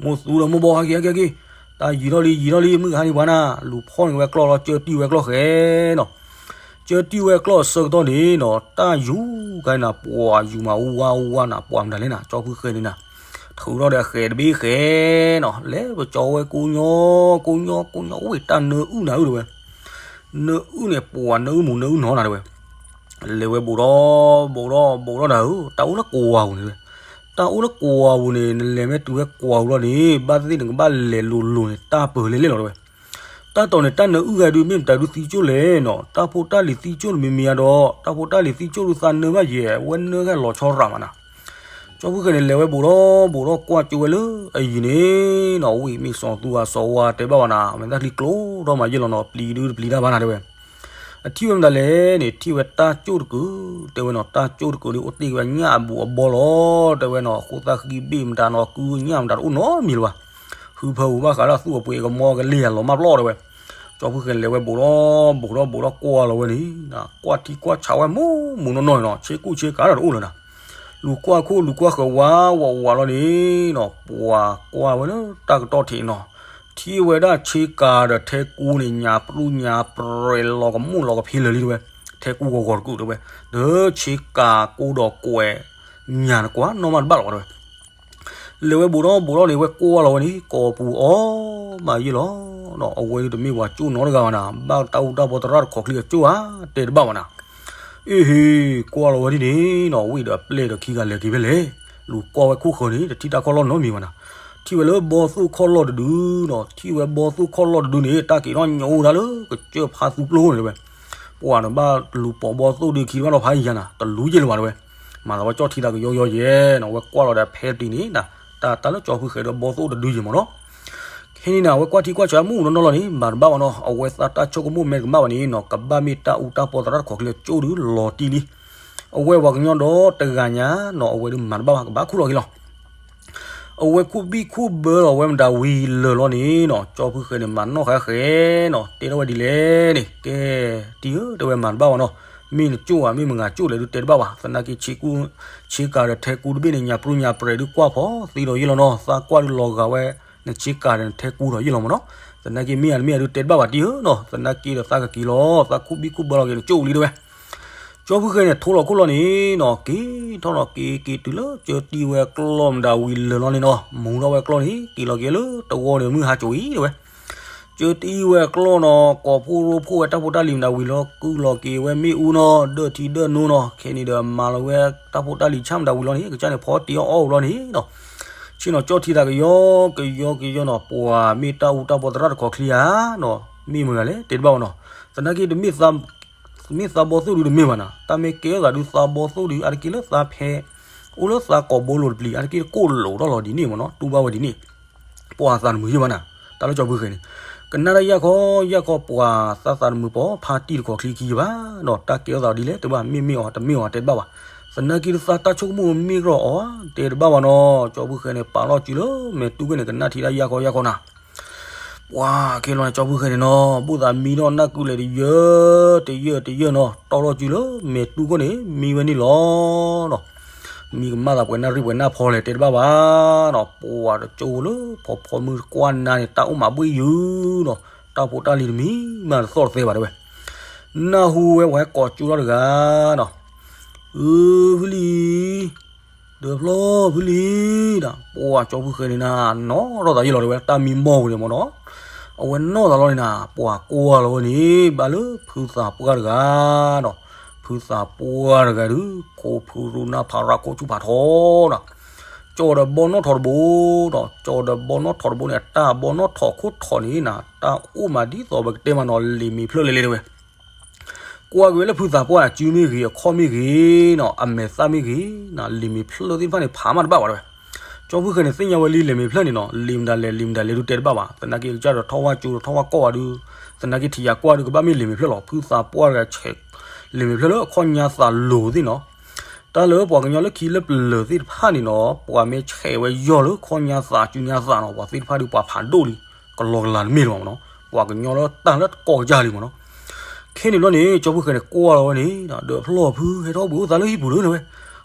မိၢ်သူဒီးမိၢ်ဘီ ဟဲက့ၤ ဟဲက့ၤ ဟဲက့ၤ တၢ်ယံာ်နီၣ်လံ ယံာ်နီၣ်လံ မုၢ်ဟါန့ၣ်ပှၤနၤ လူၤဖီၣ်န့ၢ်ဝဲကျီၢ်လီၤ ကၢတံၢ်ဝဲကျီၢ်ဃဲၤနီၤ ကၢတံၢ်ဝဲကျီၢ်အဆၢကတီၢ်န့ၣ်နီၤ တၢ်ယူၤခါန့ၣ်နၤ ပှၤယူၤမး ဝါဝါနၤ ပှၤမတၤလဲၣ်နၤ ကၠီဖုဃဲၤန့ၣ်နၤ ထုးထီၣ်ဒီးအဃဲၤတဘ့ၣ်ဃဲၤနီၤ လဲၤပကၠီဝဲကိးညီ ကိးညီ ကိးညီ အိၣ်ဝဲတၢ်နၢအုၣ်နၤအုၣ်တဲဝဲ နၢအုၣ်န့ၣ် ပှၤနၢအုၣ်မူၤနၢအုၣ်နီၤနၤတဲဝဲ လဲၤဝဲဘူးဒီး ဘူးဒီး ဘူးဒီးနၤဧၢ တၢ်အိၣ်လၢကွၢ်ပူၤန့ၣ်တဲဝဲ တၢ်အိၣ်လၢကွၢ်ပူၤန့ၣ် နလဲၤမ့ၢ်တုၤဝဲကွၢ်ပူၤလီၤန့ၣ် ဘၣ်သ့ၣ်သ့ၣ်နကဘၣ်လဲၤလိၤလိၤန့ၣ် တၢ်ပၢၢ်လဲၤလဲၣ်လီၤတဲဝဲ တၢ်တီၢ်န့ၣ် တၢ်နၢအုၣ်ဂၤဒုး မ့ၢ်မတၤဒုးသံကၠိၣ်လဲၣ်နီၤ တၢ်ဖိတၢ်လံၤသံကၠိၣ်တမံၤမံၤဧါဒီး တၢ်ဖိတၢ်လံၤသံကၠိၣ်ဒုးသးနၢဘၣ်ယဲၢ် အဝဲနၢဂၤလီၤဆီရၣ်မးနၤ ကၠီဖုဃဲၤန့ၣ် လဲၤဝဲဘူးဒီး ဘူးဒီးကွၢ်ကၠိဝဲလၢအယံၤန့ၣ်နီၤ ဝံၣ်မ့ၢ်စီၤသူအစီၤဝါတဲဘၣ်ဝဲနၤ အမဲာ်သၣ်ချံကျိထီၣ်မးယဲၢ်လီၤနီၤ ပျံၤဒုတပျံၤတၢ်ဘၣ်နၤတဲဝဲ အထံၣ်ဝဲမတၤလဲၣ်န့ၣ် ထံၣ်ဝဲတၢ်ကၠိၣ်တကုာ် တဲဝဲနီၤ တၢ်ကၠိၣ်တကုာ်န့ၣ် အိၣ်တ့ၢ်က့ၤဝဲညၣ်အဘူးအဘီလီၤ တဲဝဲနီၤ အဃိသတးဃံဘ့ၣ်မတၤနီၤ ကုညၣ်မတၤတအိၣ်နီတမံၤလၢၤဘၣ် ဟုဖၢပူၤဘၣ်ဃးဒီးသူၣ်အပှ့ၤအကမီကလ့ၢ်ယၤလီၤမၢ်ပျီၢ်တဲဝဲ ကၠီ ကၠီဖုဃဲၤန့ၣ် လဲၤဝဲဘူးထီၣ်ဘူးထီၣ်ဘူးထီၣ် ကွၢ်လီၤဝဲန့ၣ်, ကွၢ်ထံကွၢ်ဆးဝဲမူးမူးနီၢ်နီၢ်န့ၣ်နီၤ, ဆ့ကူၣ်ဆ့ကၤဒီးတအိၣ်လၢၤနီၤ, လူၤကွၢ်ခိၣ်လူၤကွၢ်ဃၢၤဝးဝးဝးလီၤန့ၣ်, ပှၤကွၢ်ဝဲလၢတၢ်ကတီၢ်ထံးနီၤ, ထံၣ်ဝဲဒၣ်ဆ့ကၤဒီးထဲကူန့ၣ် ညါပြူညါပြဲၤလီၤကမူၣ်လီၤကဖံလၢာ်လံတဲဝဲ, ထဲကူဂီၤဂီၤတကူာ်တဲဝဲ, ဒီးဆ့ကၤကိဒီးကွဲး ညါနကွၢ်နီၢ်မးတဘၣ်လီၤတဲဝဲ လဲၤဝဲဘူးထီၣ်ဘူးထီၣ်န့ၣ် ဝဲကွၢ်လီၤဝဲန့ၣ် ကိာ်ပူၤအီၣ်မးယံာ်လီၤ. အဝဲဒၣ်တမ့ၢ်ပှၤကၠိၣ်နီတဂၤဘၣ်နၤ, ဘၣ်တၢ်အူတၢ်ပီသရၣ်တခီချံအကၠိၣ်ဧါ, တဲတဘၣ်ဘၣ်နၤ. အ့ဟ့, ကွၢ်လီၤဝဲဒ်န့ၣ်နီၤ, ဝံၤဒီးအပျဲၢ်ဒီးခံဂၤလဲၤက့ၤဖဲလဲၣ်, လူၤကွၢ်ဝဲခိၣ်ဃၢၤန့ၣ် တထံၣ်တၢ်ခီၣ်လီၢ်နီတမံၤဘၣ်နၤ. ထံၣ်ဝဲလၢဘီသိၣ်ခီၣ်လီၢ်တဒုနီၤ, ထံၣ်ဝဲဘီသိၣ်ခီၣ်လီၢ်တဒုန့ၣ် တၢ်က့ၤထီၣ်ညိးတၢ်လၢကစၢၢ်ဖါသူပျိန့ၣ်တဲဝဲ ပှၤန့ၣ်ဘၣ်လူၤပိာ်ဘီသိၣ်ဒုခံဘၣ်နီၤဖးယံၤယၤနၤ, တလူၤယဲၢ်လၢၤဘၣ်တဲဝဲ, မၤသးဝဲကၠီၣ်ထံသးကယီယီယဲၢ်နီၤ, ဝဲကွၢ်လီၤဒီးဖဲတံၤန့ၣ်နၤ, တၢ်တၢ်လၢကၠီဖုဃဲၤဒီးဘီသိၣ်တဒုယဲၢ်မ့ၢ်နီၤ. ခဲန့ၣ်နၤ အဝဲကွၢ်ထံကွၢ်ဆးမူးနီၢ်နီၢ်လီၤန့ၣ် မၤတဘၣ်ဘၣ်နီၤ, အဝဲသးတၢ်ဆိကမိၣ်မဲာ်တကမၣ်ဘၣ်န့ၣ်နီၤ, ကဘၣ်မ့ၢ်တၢ်အူတၢ်ပီသရၣ်တခီချံအကၠိၣ်ဒုလီၤတံၢ်လံ. အဝဲပှၤကညီဒီတဂၤညါနီၤ, အဝဲဒုးမၤတဘၣ်ဘၣ် ကဘၣ်ခူၣ်လီၤက့ၤလီၤ. အဝဲခူၣ်ဘံၣ်ခူၣ်ဘၢလီၤဝဲမတၤဝံၤလၢာ်လီၤန့ၣ်နီၤ, ကၠီဖုဃဲၤန့ၣ် မၤနီၣ်ဃဲဃဲနီၤ, တဲထီၣ်ဝဲဒ်လဲၣ်န့ၣ်, ကဲ, တံၤဧၢ, တဲဝဲမၤတဘၣ်ဘၣ်နီၤ, မ့ၢ်နကၠိၣ်ဧါ မ့ၢ်မဂၤကၠိၣ်လဲၣ်ဒုးတဲတဘၣ်ဘၣ်, သနာ်က့ဆ့ကူ ဆ့ကၤဒီးထဲကူတဘ့ၣ်န့ၣ် ညါပြူညါပြဲၤဒုးကွၢ်ဖီသ့ဒီးယဲၢ်လီၤနီၤ, သးကွၢ်ဒုးလီၤဂာ်ဝဲ နဆ့ကၤဒီးနထဲကူဒီးယဲၢ်လီၤမ့ၢ်နီၤ, သနာ်က့မ့ၢ်ဧါတမ့ၢ်ဧါဒုးတဲတဘၣ်ဘၣ်တံၤဧၢနီၤ, သနာ်က့ဒီးသးကက့ၤလီၤ, သးခူၣ်ဘံၣ်ခူၣ်ဘၢလီၤက့ၤ နကၠိၣ်လံတဲဝဲ ကၠီဖုဃဲၤန့ၣ် ထိလီၤခိၣ်လီၤန့ၣ်နီၤ, က့ၤထီၣ်နီၤ က့ၤက့ၤတုၤလၢကၠၢတံၢ်ဝဲကျီၢ်မတၤဝံၤလၢာ်လီၤန့ၣ်နီၤ, မူထီၣ်ဝဲကျီၢ်န့ၣ် က့ၤလီၤက့ၤလၢတဝီန့ၣ် မုၢ်ဟါကၠိအံၤတဲဝဲ, ကၠၢတံၢ်ဝဲကျီၢ်နီၤ, ကိးဖှိၣ်ရိဖှိၣ်ဝဲတၢ်ဖိတၢ်လံၤမတၤဝံၤလီၤ ကုၢ်လီၤက့ၤဝဲမ့ၣ်အူနီၤ, ဒၢၣ်ထံဒၢၣ်နိနီၤ, ခဲန့ၣ်ဒီးမၤလီၤဝဲတၢ်ဖိတၢ်လံၤဆၣ်မတၤဝံၤလီၤန့ၣ် ကစၢ်န့ၣ်ဖီတ့အီၣ်အီၣ်ဝံၤလီၤန့ၣ်နီၤ, ဆ့ၣ်နီၤကၠီၣ်ထံသးကယီကယီကယီနီၤ, ပှၤမ့ၢ်တၢ်အူတၢ်ပီသရၣ်တခီချံဧါနီၤ, မ့ၢ်မတၤလဲၣ် တဲတဘၣ်ဘၣ်နီၤ, သနာ်က့တမ့ၢ် မ့ၢ်သးဘီသိၣ်ဒုတမ့ၢ်ဘၣ်နၤ, တၢ်မ့ၢ်ကဲထီၣ်သးဒုးသးဘီသိၣ်ဒုး အါတက့ၢ်လၢသးဖဲ အိၣ်လၢသးကိာ်ဘိလိၤတပျံၤ အါတက့ၢ်တကိၢ်လိာ်ထီၣ်လီၤဒ်န့ၣ်မ့ၢ်နီၤ, တူၢ်ဘၣ်ဝဲဒ်န့ၣ်, ပှၤသးတမုာ်ယဲၢ်ဘၣ်နၤ, တၢ်လၢကၠီဖုဃဲၤန့ၣ်, ကနၣ်တၢ်ယၢ်ခီယၢ်ခီ ပှၤသးသးတမုာ်ပိာ်ဖါတံၢ်တခီချံခံယဲၢ်ဘၣ်နီၤ, တၢ်ကဲထီၣ်သးဒ်လဲၣ် တဲဘၣ် မ့ၢ်မ့ၢ်အီၤတမ့ၢ်အီၤတဲတဘၣ်ဘၣ်, သနာ်က့လၢသးတၢ်ဆိကမိၣ်မ့ၢ်ကရီအီၤ တဲတဘၣ်ဘၣ်နီၤ, ကၠီဖုဃဲၤန့ၣ် ပာ်လီၤစုလၢမဲာ်တူၢ်ကွံာ်န့ၣ် ကနၣ်ထံတၢ်ယၢ်ခီယၢ်ခီနၤ ပှၤကဲလီၤန့ၣ် ကၠီဖုဃဲၤန့ၣ်နီၤ, ဘိၣ်သးမံထီၣ်နၢ်ကုလဲၤတယၢၢ်တယၢၢ်တယၢၢ်နီၤ, တီၢ်ထီၣ်စုလၢမဲာ်တူၢ်ခိၣ်န့ၣ် မံဝဲန့ၣ်လီၤနီၤ, မံကမၣ်သးပှဲၤနၣ်ရံၣ်ပှဲၤနၣ်ဖီလဲၣ်တဲတဘၣ်ဘၣ်နီၤ, ပှၤတကၠိလၢဖီဖီမုၢ်တကွၢ်နၤန့ၣ် တၢ်အိၣ်မးဘှ့ၣ်ယုာ်နီၤ, တၢ်ဖိတၢ်လံၤတမံၤမးတသီၣ်တသဲဘၣ်တဲဝဲ, နၢ်ဟူဝဲပှၤဟဲကိးကၠိထီၣ်တဂၤနီၤ, အၢ ဖုလံၤ ဒီးဖျီဖုလံၤနီၤ, ပှၤကၠီဖုဃဲၤန့ၣ်နၤ နီၢ်ထီၣ်သးယဲၢ်လီၤတဲဝဲ တၢ်မံမီၢ်ဝဲန့ၣ်မ့ၢ်နီၤ, အဝဲနီၢ်သးလီၤန့ၣ်နၤ ပှၤကွၢ်လီၤဝဲန့ၣ် ဘၣ်လၢဖုသးပှၢ်တဂၤနီၤ, ဖုသးပှၢ်တဂၤဒုး ခိဖုရူနၢ်ဖးရၣ်ခိၣ်ဆူၣ်ဖးထီနီၤ, ကၠီဒီးဘီနီၣ်ထိးတဘိနီၤ, ကၠီဒီးဘီနီၣ်ထိးတဘိန့ၣ် အတၢ်ဘီနီၣ်ထိးခိၣ်ထိးန့ၣ်နၤ တၢ်အိၣ်မးဒ်သိးပကတဲမးနီၤ လံာ်မ့ၤဖျၢၣ်လဲၣ်လဲၣ်တဲဝဲ ကွၢ်က့ၤဝဲလၢဖုသးပှၢ်အစုမ့ၢ်ဂ့ၤ အခီၣ်မ့ၢ်ဂ့ၤနီၤ အမဲာ်သၣ်မ့ၢ်ဂ့ၤနီၤ လံာ်မ့ၤဖျၢၣ်သ့ၣ်တဖၣ်န့ၣ် ဖးမးတဘၣ်ဘၣ်တဲဝဲ, ကၠီဖုဃဲၤန့ၣ် သ့ၣ်ညါဝဲလံ လံာ်မ့ၤဖျၢၣ်န့ၣ်နီၤ လံာ်မတၤလဲၣ် လံာ်မတၤလဲၣ်ဒုးတဲတဘၣ်ဘၣ်, သနာ်က့ကစၢ်ဒီးထီၣ်ဝၣ်ကၠိဒီးထီၣ်ဝၣ်ကီၢ်ဝဲဒုး, သနာ်က့ထံၣ်ယၤကွၢ်ဒုး ကဘၣ်မ့ၢ်လံာ်မ့ၤဖျၢၣ်လီၤ, ဖုသးပှၢ်တဂၤဆဲး လံာ်မ့ၤဖျၢၣ်လၢအခီၣ်ညါသးလိၤသ့ၣ်နီၤ, တၢ်လၢပှၤကညီလၢခံလၢပျၢၤသ့ၣ်တဖၣ်န့ၣ်နီၤ ပှၤမ့ၢ်ဆဲးဝဲယီၢ်လၢခီၣ်ညါသး စုညါသးနီၤ ပှၤသ့ၣ်တဖၣ်ဒုးပှၤဖးဒိၣ်လံ, ကလီကလၤတမ့ၢ်လၢၤဘၣ်မ့ၢ်နီၤ, ပှၤကညီလၢတၢ်လၢတကီၢ်ကစၢ်လံမ့ၢ်နီၤ, ခဲန့ၣ်ဘျီန့ၣ် ကၠီဖုဃဲၤန့ၣ် ကွၢ်လီၤဝဲန့ၣ် ဒီးဖျီၣ်ဖုဟဲထီၣ်ဘှံးအိၣ်သးလၢဟံၣ်ပူၤလၢနဝဲ,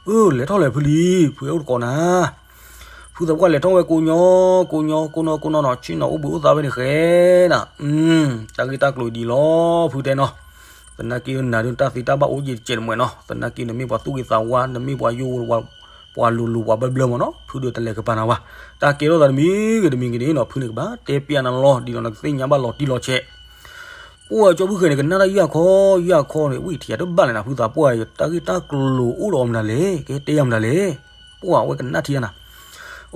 အၢ လဲၤထီၣ်လဲၣ်ဖုလံ, ဖုဟဲအိၣ်တကိးနၤ ဖုသးပှၢ်လဲၤထီၣ်ဝဲကိးညီ, ကိးညီ ကိးနီၢ်ကိးနီၢ်နီၤ ဆ့ၣ်နီၤအိၣ်ဘှံးအိၣ်သးဝဲန့ၣ်ဃဲနၤ, တၢ်ဂ့ၢ်တၢ်ကျိၤဒ်အံၤလီၤ ဖုတဲနီၤ, သနာ်က့နၤဒုးတၢ်သ့တၢ်ဘၣ်အိၣ်ယံာ်တစဲးတမှဲၤနီၤ, သနာ်က့နမ့ၢ်ပှၤသူၣ်ဂ့ၤသးဝါ နမ့ၢ်ပှၤယိၣ် ပှၤလိၤလိၤပှၤဘျၢဘျၢမ့ၢ်နီၤ, ဖုဒုးတလဲၤကပၤနၤဝဲ, တၢ်ကဲထီၣ်သးတမံၤဂ့ၤတမံၤဂ့ၤန့ၣ်နီၤ ဖုန့ၣ်ကဘၣ်တဲပျးနၤလီၤ ဒ်သိးနကသ့ၣ်ညါဘၣ်လီၤတံၢ်လီၤဆဲး ပှၢ်ကၠီဖုဃဲၤန့ၣ် ကနၣ်တၢ်ယၢ်ခီယၢ်ခီန့ၣ် ဝံထံၣ်တဘၣ်လဲၣ်နၤ ဖုသးပှၢ် တၢ်ဂ့ၢ်တၢ်ကျိၤအိၣ်ဒီးမနုၤလဲၣ် ကဟဲတဲယၤမနုၤလဲၣ်, ပှၢ်ဝဲကနၣ်ထံတၢ်နၤ,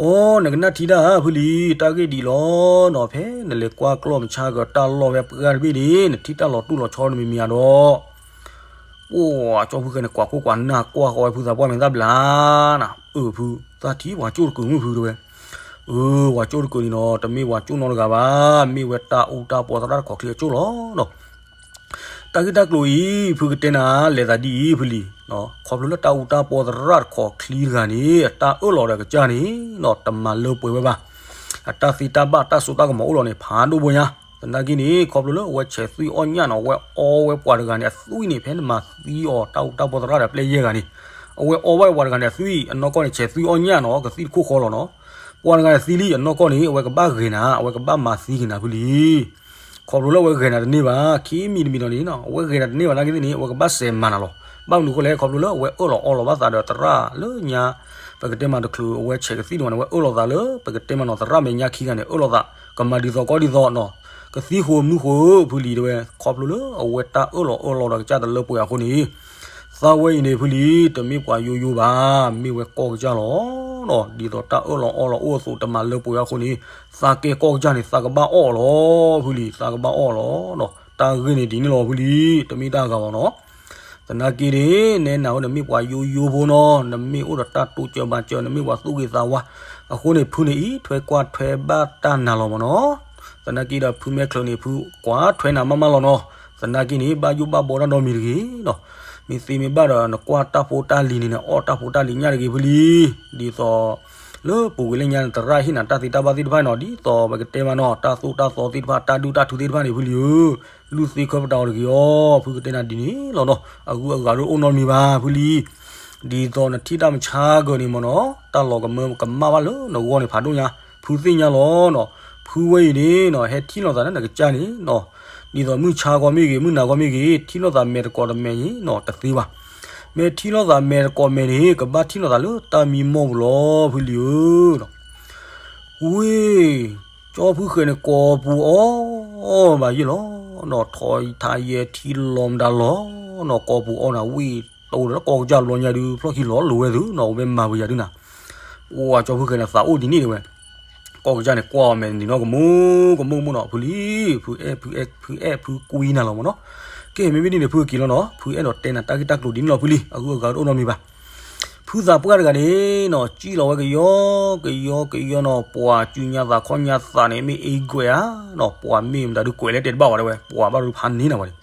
အိ နကနၣ်ထံတၢ်ဧါ ဖုလံ, တၢ်ဂ့ၢ်ဒ်အံၤလီၤနီၤ ဖဲနလဲၤကွၢ်ကျီၢ်မုၢ်ဆါကတၢ်လီၢ်ဖဲပှၢ်တဘ့ၣ်န့ၣ် နထံၣ်တၢ်လီၤတူၢ်လီၤဆီတမံၤမံၤဧါဒီး ပှၢ်ကၠီဖုဃဲၤန့ၣ် ကွၢ်ခိၣ်ကွၢ်နၢ်ကွၢ်ဃီဝဲဖုသးပှၢ်မဲာ်သၣ်ဘျါနၤ, အၢ ဖု သးထံၣ်ပှၤကၠိၣ်တကုာ်မုၢ်ဖုတဲဝဲ, အၢ ပှၤကၠိၣ်တကုာ်န့ၣ်နီၤ တမ့ၢ်ပှၤကၠိၣ်နီတဂၤဘၣ်, မ့ၢ်ဝဲတၢ်အူတၢ်ပီသရၣ်တခီချံအကၠိၣ်လီၤနီၤ, တၢ်ဂ့ၢ်တၢ်ကျိၤအံၤ ဖုကတဲနၤ လဲၤသးဒ်အံၤဖုလံ, ခီဖျိလၢတၢ်အူတၢ်ပီသရၣ်တခီချံတဂၤန့ၣ် အတၢ်အၢၣ်လီၤဒီးကစၢ်န့ၣ်နီၤ တမၤလၢပှဲၤဝဲဘၣ်, အတၢ်သ့တၢ်ဘၣ်တၢ်စိတၢ်ကမီၤအိၣ်လီၤန့ၣ် ဖးဒိၣ်ဘိညါ သနာ်က့န့ၣ် ခီဖျိလၢအဝဲဆဲးသွံၣ်အီၣ်ညၣ်နီၤ, အဝဲအီဝဲပှၤတဂၤန့ၣ် အသွံၣ်န့ၣ် ဖဲနမၤသံအီၤ တၢ်အိၣ်တၢ်ပီသရၣ်ဒီးပျဲယဲၢ်ဂၤန့ၣ်, အဝဲအီဘၣ်ပှၤတဂၤန့ၣ် အသွံၣ်အနီၢ်ကီၢ်န့ၣ် ဆဲးသွံၣ်အီၣ်ညၣ်နီၤ, ကသံၣ်တခိၣ်ဃီလီၤနီၤ. ပှၤတဂၤန့ၣ်သံလံအနီၢ်ကီၢ်န့ၣ် အဝဲကဘၣ်ဂဲၤနၤ, အဝဲကဘၣ်မၤသံက့ၤနၤဖုလံ ခီဖျိလၢအဝဲဂဲၤနၤတန့ၢ်ဘၣ်, ခံမံၤတမံၤဒီးန့ၣ်နီၤ, အဝဲဂဲၤနၤတန့ၢ်ဘၣ်သနာ်က့န့ၣ် အဝဲကဘၣ်စဲးမၤနၤလီၤ. ဘၣ်မနုၤအဃိလဲၣ်, ခီဖျိလၢအဝဲအၢၣ်လီၤအီလီၤဘၣ်သးဒီးသရၣ်လၢညါ, ပကတဲမးတချုးအဝဲဆဲးကသံၣ်တဂၤန့ၣ် အဝဲအၢၣ်လီၤသးလၢ ပကတဲမးနီၤ သရၣ်မဲာ်ညါခံဂၤန့ၣ် အၢၣ်လီၤသး ကမၤဒ်သိးကီဒ်သိးနီၤ, ကသံၣ်ဃိမူဃိဖုလံတဲဝဲ, ခီဖျိလၢအဝဲတၢ်အၢၣ်လီၤအၢၣ်လီၤဒီးကစၢ်တလၢပှဲၤအဃိန့ၣ် သးဝဲအံၤန့ၣ်ဖုလံ တမ့ၢ်ပှၤယိယိဘၣ်, မ့ၢ်ဝဲကီၢ်ကစၢ်လီၤနီၤ. ဒ်သိးတၢ်အၢၣ်လီၤအီလီၤအိၣ်အသိးတမၤလၢပှဲၤအဃိန့ၣ် သးကဲကီၢ်ကစၢ်န့ၣ် သးကဘၣ်အီၣ်လီၤဖုလံ, သးကဘၣ်အီၣ်လီၤနီၤ. တၢ်ဂ့ၢ်န့ၣ်ဒ်န့ၣ်လီၤဖုလံ, တမ့ၢ်တၢ်ဂၤဘၣ်နီၤ. သနာ်က့န့ၣ် နဲနၤဝဲနမ့ၢ်ပှၤယိယိဖိနီၤ, နမ့ၢ်အိၣ်ဒီးတၢ်တိစၢၤမၤစၢၤ, နမ့ၢ်ပှၤသူၣ်ဂ့ၤသးဝါ, အဃိန့ၣ် ဖုန့ၣ်အံၤထွဲကွၢ်ထွဲဘၣ်တၢ်နၤလီၤမးနီၤ. သနာ်က့ဒီးဖုမဲာ်ချၢန့ၣ် ဖုကွၢ်ထွဲနၤမးမးလီၤနီၤ. သနာ်က့န့ၣ် ဘၣ်ယိၣ်ဘၣ်ဘီတၢ်နီတမံၤတဂ့ၤနီၤ. မ့ၢ်သ့မ့ၢ်ဘၣ်ဒီး နကွၢ်တၢ်ဖိတၢ်လံၤန့ၣ် နအီၣ်တၢ်ဖိတၢ်လံၤညၣ်တဂ့ၤဖုလံ. ဒ်သိး လၢပူၤကွံာ်လၢညါန့ၣ် သရၣ်ဟ့ၣ်နၤတၢ်သ့တၢ်ဘၣ်သ့ၣ်တဖၣ်နီၤ, ဒ်သိးပကတဲမးနီၤ တၢ်သိၣ်တၢ်သီသ့ၣ်တဖၣ် တၢ်ဒုၣ်တၢ်ထုသ့ၣ်တဖၣ်န့ၣ် ဖုလံဧၢ, လုၢ်သ့ခၢၣ်ပတၢ်အီၤတဂ့ၤအီၤ, ဖုကတဲနၤဒ်န့ၣ်လီၤနီၤ. အဂုၤအဂၤတအိၣ်နီတမံၤဘၣ်ဖုလံ. ဒ်သိးနထံၣ်တၢ်မဆါကၢန့ၣ်မးနီၤ, တၢ်လီၤကမၢကမၣ်ဘၣ်လၢနဂီၢ်န့ၣ်ဖးဒိၣ်ညါ, ဖုသ့ၣ်ညါလီၤနီၤ. ဖုဝဲအံၤန့ၣ်နီၤ ဟဲထံၣ်လိာ်သးလၢနကစၢ်န့ၣ်နီၤ, ဒ်သိးမုၢ်ဆါခီမ့ၢ်ဂ့ၤ မုၢ်နၤခီမ့ၢ်ဂ့ၤ ထံၣ်လိာ်သးမဲာ်တကိးတမဲာ်န့ၣ်နီၤ တသ့ဘၣ်. မ့ၢ်ထံၣ်လိာ်သးမဲာ်တကိးမဲာ်န့ၣ် ကဘၣ်ထံၣ်လိာ်သးလၢတၢ်မံမီၢ်ပူၤလီၤ ဖုလံဧၢနီၤ. ဝ့ၢ် ကၠီဖုဃဲၤန့ၣ် ကိးပူၤအီၣ်ဘၣ်ယဲၢ်လီၤနီၤ, ထီထါယဲထံလီၤမတၤလီၤနီၤ, ကိးပူၤအီၣ်နၤ ဝ့ၢ်တိၢ်ဒီးကီၢ်ကစၢ်ဘျီညါဒုး ဖျီၣ်ခံလီၤလိၤဝဲသုနီၤ, ဝဲမၤဝဲယၤဒုးနၤ. ပှၤကၠီဖုဃဲၤန့ၣ် သးအိၣ်ဒ်န့ၣ်တဲဝဲ, ကီၢ်ကစၢ်န့ၣ် ကွၢ်အီၤမဲာ်နံၤနီၤ ကမူကမူကမူနီၤ ဖုလံ, ဖုအဲၣ်ဖုအဲၣ်ဖုအဲၣ်ဖုကွံနၤလီၤမးနီၤ. ကဲ မ့မ့ၢ်ဒ်န့ၣ် ဖုက့ၤလီၤနီၤ, ဖုအဲၣ်ဒိးတဲနၤတၢ်ဂ့ၢ်တၢ်ကျိၤဒ်န့ၣ်လီၤဖုလံ, အဂုၤအဂၤတအိၣ်နီတမံၤဘၣ်. ဖုသးပှၢ်တဂၤန့ၣ်နီၤ စံၣ်လီၤဝဲကယီကယီကယီနီၤ, ပှၤစုညါသးခီၣ်ညါသးန့ၣ် မ့ၢ်အ့ကွဲးဧါနီၤ, ပှၤမ့ၢ်မတၤဒုးကွဲးလဲၣ်တဲတဘၣ်ဝဲတဲဝဲ, ပှၤဘၣ်ဒုးဖးန့ၢ်နၤဝဲန့ၣ်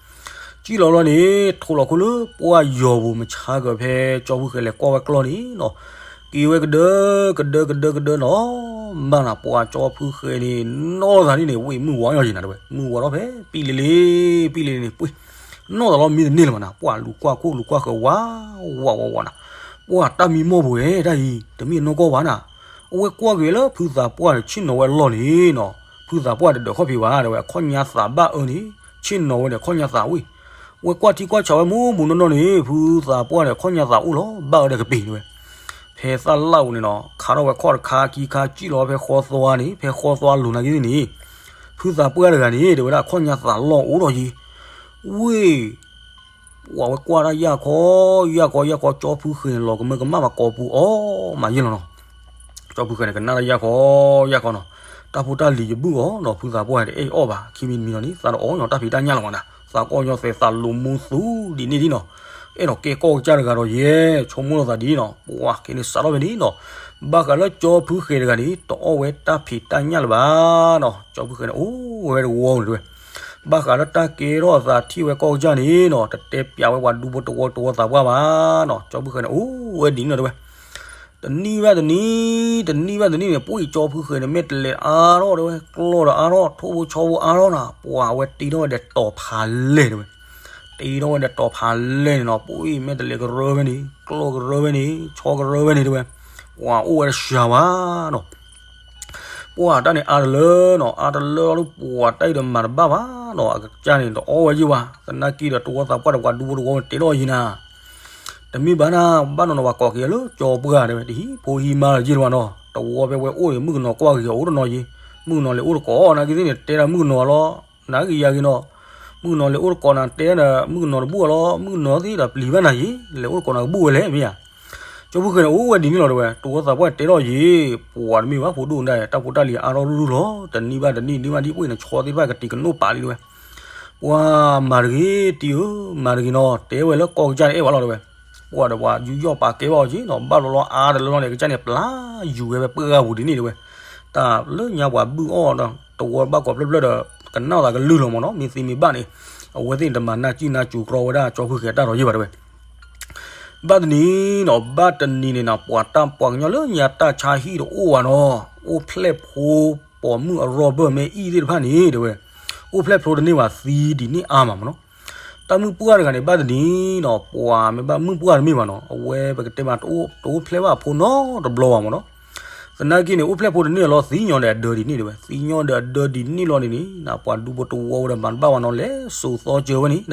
စံၣ်လီၤလီၤန့ၣ် ထိးလီၤခိၣ်လၢပှၢ်ယီၤပူၤ မဆါကၢၤဖဲကၠီဖုဃဲၤလဲၤကွၢ်ဝဲကျီၢ်န့ၣ်နီၤ, က့ၤဝဲကဒၢကဒၢကဒၢကဒၢနီၤ, မ့ၢ်နၤ ပှၤကၠီဖုဃဲၤန့ၣ် နီၢ်သးန့ၣ်န့ၣ် ဝ့ၢ်မုၢ်ဝါညီယံၤနၤတဲဝဲ, မုၢ်ဝါထီၣ်ဖဲပံလ့လ့ ပံလ့လ့န့ၣ် ပှ့ၤ နီၢ်သးလီၤမံတန့ၢ်လၢၤမးနၤ, ပှၤလူၤကွၢ်ခိၣ်လူၤကွၢ်ဃၢၤဝး ဝးဝးဝးနၤ, ပှၤတၢ်မံမီၢ်ပူၤဝဲတၢ်အံၤ တမ့ၢ်အနီၢ်ကီၢ်ဘၣ်နၤ, အဝဲကွၢ်က့ၤလၢဖုသးပှၢ်န့ၣ် ဆ့ၣ်နီၤဝဲအလီၢ်န့ၣ်နီၤ, ဖုသးပှၢ်တဒၢးခီၣ်ဖံးဘၣ်တဲဝဲ, အခီၣ်ညါသးဘၣ်အၢန့ၣ် ဆ့ၣ်နီၤဝဲန့ၣ် အခီၣ်ညါသးဝ့ၢ်, ဝဲကွၢ်ထံကွၢ်ဆးဝဲမူးမူးနီၢ်နီၢ်န့ၣ် ဖုသးပှၢ်န့ၣ် အခီၣ်ညါသးအိၣ်လီၤ ဘၣ်အၢဒီးကပ့ၤတဲဝဲ, ဖဲသၣ်လၣ်ပူၤန့ၣ်နီၤ ခးထီၣ်ဝဲခီၣ်တခါခံခါ စံၣ်လီၤဖဲဃီသွါန့ၣ် ဖဲဃီသွါလိၤနာ်က့သ့ၣ်န့ၣ်, ဖုသးပှၢ်တဂၤန့ၣ် တဲဝဲဒၣ် အခီၣ်ညါသးလီၢ်အိၣ်ဒီးယံၤ, ဝ့ၢ် ပှၤဝဲကွၢ်တၢ်ယၢ်ခီ ယၢ်ခီ ယၢ်ခီ ကၠီဖုဃဲၤန့ၣ် လီၤကမၢကမၣ်ဘၣ်ကိးပူၤအီၣ်မးယဲၢ်လီၤနီၤ, ကၠီဖုဃဲၤန့ၣ် ကနၣ်တၢ်ယၢ်ခီ ယၢ်ခီနီၤ, တၢ်ဖိတၢ်လံၤယဘုၣ်အီၤနီၤ, ဖုသးပှၢ်တအဲၣ်အီၣ်ဘၣ် ခံမံၤတမံၤလီၤန့ၣ် သးတအီၣ်ညီတၢ်ဖံးတၢ်ညၣ်လီၤမးနၤ, သးကအီၣ်ညီသဲးသးလိၤမူသူဒ်န့ၣ်ဒ်နီၤ, အဲၣ်ဒိးကဲကီၢ်ကစၢ်တဂၤဒီးယဲၢ် ဆိကမိၣ်လိာ်သးဒ်နီၤ, ပှၤက့န့ၣ်စးထီၣ်ဖဲန့ၣ်နီၤ, ဘၣ်ဃးလၢကၠီဖုဃဲၤတဂၤန့ၣ် တအီၣ်ဝဲတၢ်ဖံးတၢ်ညၣ်လၢၤဘၣ်နီၤ, ကၠီဖုဃဲၤန့ၣ်အိၣ်ဝဲတဝီန့ၣ်တဲဝဲ ဘၣ်ဃးလၢတၢ်ကဲထီၣ်အသးထံၣ်ဝဲကီၢ်ကစၢ်န့ၣ်နီၤ တတဲပျးဝဲပှၤဒူဖိတဝီတဝီသးပှၢ်ဘၣ်နီၤ, ကၠီဖုဃဲၤန့ၣ် အိၣ်ဝဲဒ်န့ၣ်လီၤတဲဝဲ, တနံၣ်ဘၣ်တနံၣ် တနံၣ်ဘၣ်တနံၣ်န့ၣ် ပှၤကၠီဖုဃဲၤန့ၣ် မ့ၢ်တလဲၤအါထီၣ်တဲဝဲ ကျီၢ်ဒီးအါထီၣ် ထိၣ်ဖိဆီဖိအါထီၣ်နၤ, ပှၤအဝဲတ့ထီၣ်ဝဲဒီးတီၤဖးလဲၢ်တဲဝဲ, တ့ထီၣ်ဝဲဒီးတီၤဖးလဲၢ်န့ၣ်နီၤ, ပှၤမ့ၢ်တလဲၤကရၢဝဲန့ၣ် ကျီၢ်ကရၢဝဲန့ၣ် ဆီကရၢဝဲန့ၣ်တဲဝဲ, ပှၤအိၣ်ဝဲတစှၤဘၣ်နီၤ ပှၤတၢ်န့ၣ်အါတလၢနီၤ, အါတလၢလီၤလၢ ပှၤတၢ်အံၤဒီးမၤတဘၣ်ဘၣ်နီၤ, အကစၢ်န့ၣ် တအီၣ်ဝဲယံၤဘၣ်, သနာ်က့ဒီးတဝီသးပှၢ်ဒီးပှၤဒူဖိတဝီန့ၣ် တဲထီၣ်ယံၤနၤ, တမ့ၢ်ဘၣ်နၤ, ဘၣ်နီၤနီၤ ပှၤကိးက့ၤလၢကၠီပှၢ်တဲဝဲ, တဟံၣ်ဖိဟံးမါလၢၤယံၤတဝီနီၤ, တဝီဖဲဝဲအိၣ်န့ၣ် မုၣ်ကနီၤကွၢ်က့ၤအီၤအိၣ်တနီၤယံၤ, မုၣ်ကနီၤလဲၤအိၣ်တကိးနာ်က့သ့ၣ်န့ၣ် တဲဒၣ်မုၣ်ကနီၤလီၤ, နာ်က့ယၤက့ၤနီၤ, မုၣ်ကနီၤလဲၤအိၣ်တကိးနၤ တဲဒၣ်မုၣ်ကနီၤတဘူၣ်အီၤလီၤ, မုၣ်ကနီၤသ့ၣ်ဒီးပျံၤဘၣ်နၤယံၤ, လဲၤအိၣ်တကိးနၤကဘူၣ်ဝဲလဲၣ်မ့ၢ်ဧါ ကၠီဖုဃဲၤန့ၣ် အိၣ်ဝဲဒ်န့ၣ်လီၤတဲဝဲ, တဝီသးပှၢ်တဲထီၣ်ယံၤ, ပှၤတမ့ၢ်ဘၣ်ဖိဒိၣ်ဒၣ်, တၢ်ဖိတၢ်လံၤအါထီၣ်ရူၢ်ရူၢ်လီၤ, တနံၣ်ဘၣ်တနံၣ် နံၣ်ဘၣ်နံၣ် ပှၤန့ၣ်ဆီသ့ၣ်တဖၣ်ကတံၤကနိးပာ်လံတဲဝဲ, ပှၤမၤတဂ့ၤတံၤဧၢ, မၤတဂ့ၤနီၤ, တဲဝဲလၢကီၢ်ကစၢ်န့ၣ်အဲၣ်ဝဲလီၤတဲဝဲ, ပှၤဒီးပှၤယူးယီၣ်ပာ်ကဲဘၣ်အီၤက့နီၤ, ဘၣ်လီၤလီၤအါတလၢလီၤန့ၣ် ကစၢ်န့ၣ် ပျၢ်ယူၤဝဲဖဲပှၢ်ပူၤဒ်န့ၣ်တဲဝဲ, တၢ်လၢညါပှၤဘုၣ်အီၣ်ဒီး တဝီဘၣ်ကိးဖျၢၣ်ဖျၢၣ်ဒီး ကနၣ်သးကလုၢ်လီၤမးနီၤ, မ့ၢ်သ့မ့ၢ်ဘၣ်န့ၣ် အဝဲသ့ၣ်န့ၣ် တမၤနၢ်စံၣ်နၢ်စူၤကြီဝဲဒၣ် ကၠီဖုဃဲၤတၢ်ဒီးယံၤဘၣ်တဲဝဲ, ဘၣ်တနံၤနီၤ, ဘၣ်တနံၤန့ၣ်နီၤ, ပှၤတၢ်ပှၤကညီလၢညါတၢ်ဆါဟံၣ်တအိၣ်ဘၣ်နီၤ, အိၣ်ဖျဲၣ်ဖိပိာ်မုၣ်အရီၢ်ဘၢၣ်မ့ၢ်အံၣ်သ့ၣ်တဖၣ်န့ၣ်တဲဝဲ, အိၣ်ဖျဲၣ်ဖျိတန့ၢ်ဘၣ် သံဒ်န့ၣ်အါမးမ့ၢ်နီၤ. တၢ်မုၣ်ပှၢ်တဂၤန့ၣ် ဘၣ်တနံၤနီၤ ပှၤမ့ၢ်ဘၣ်မုၣ်ပှၢ်တမ့ၢ်ဘၣ်နီၤ အဝဲပကတဲမး တအိၣ်ဖျဲၣ်ဘၣ်အဖိနီတဘျီဘၣ်မ့ၢ်နီၤ. သနာ်က့န့ၣ် အိၣ်ဖျဲၣ်ဖိတန့ၢ်လီၤ သံညီဒီးအဒၢဒ်န့ၣ်တဲဝဲ သံညီဒီးအဒၢဒ်န့ၣ်လီၤန့ၣ်န့ၣ် ပှၤဒူဖိတဝီဝဲဒီးမၤတဘၣ်ဝဲနီၤ လဲၤစိာ်သီစၢၤဝဲန့ၣ်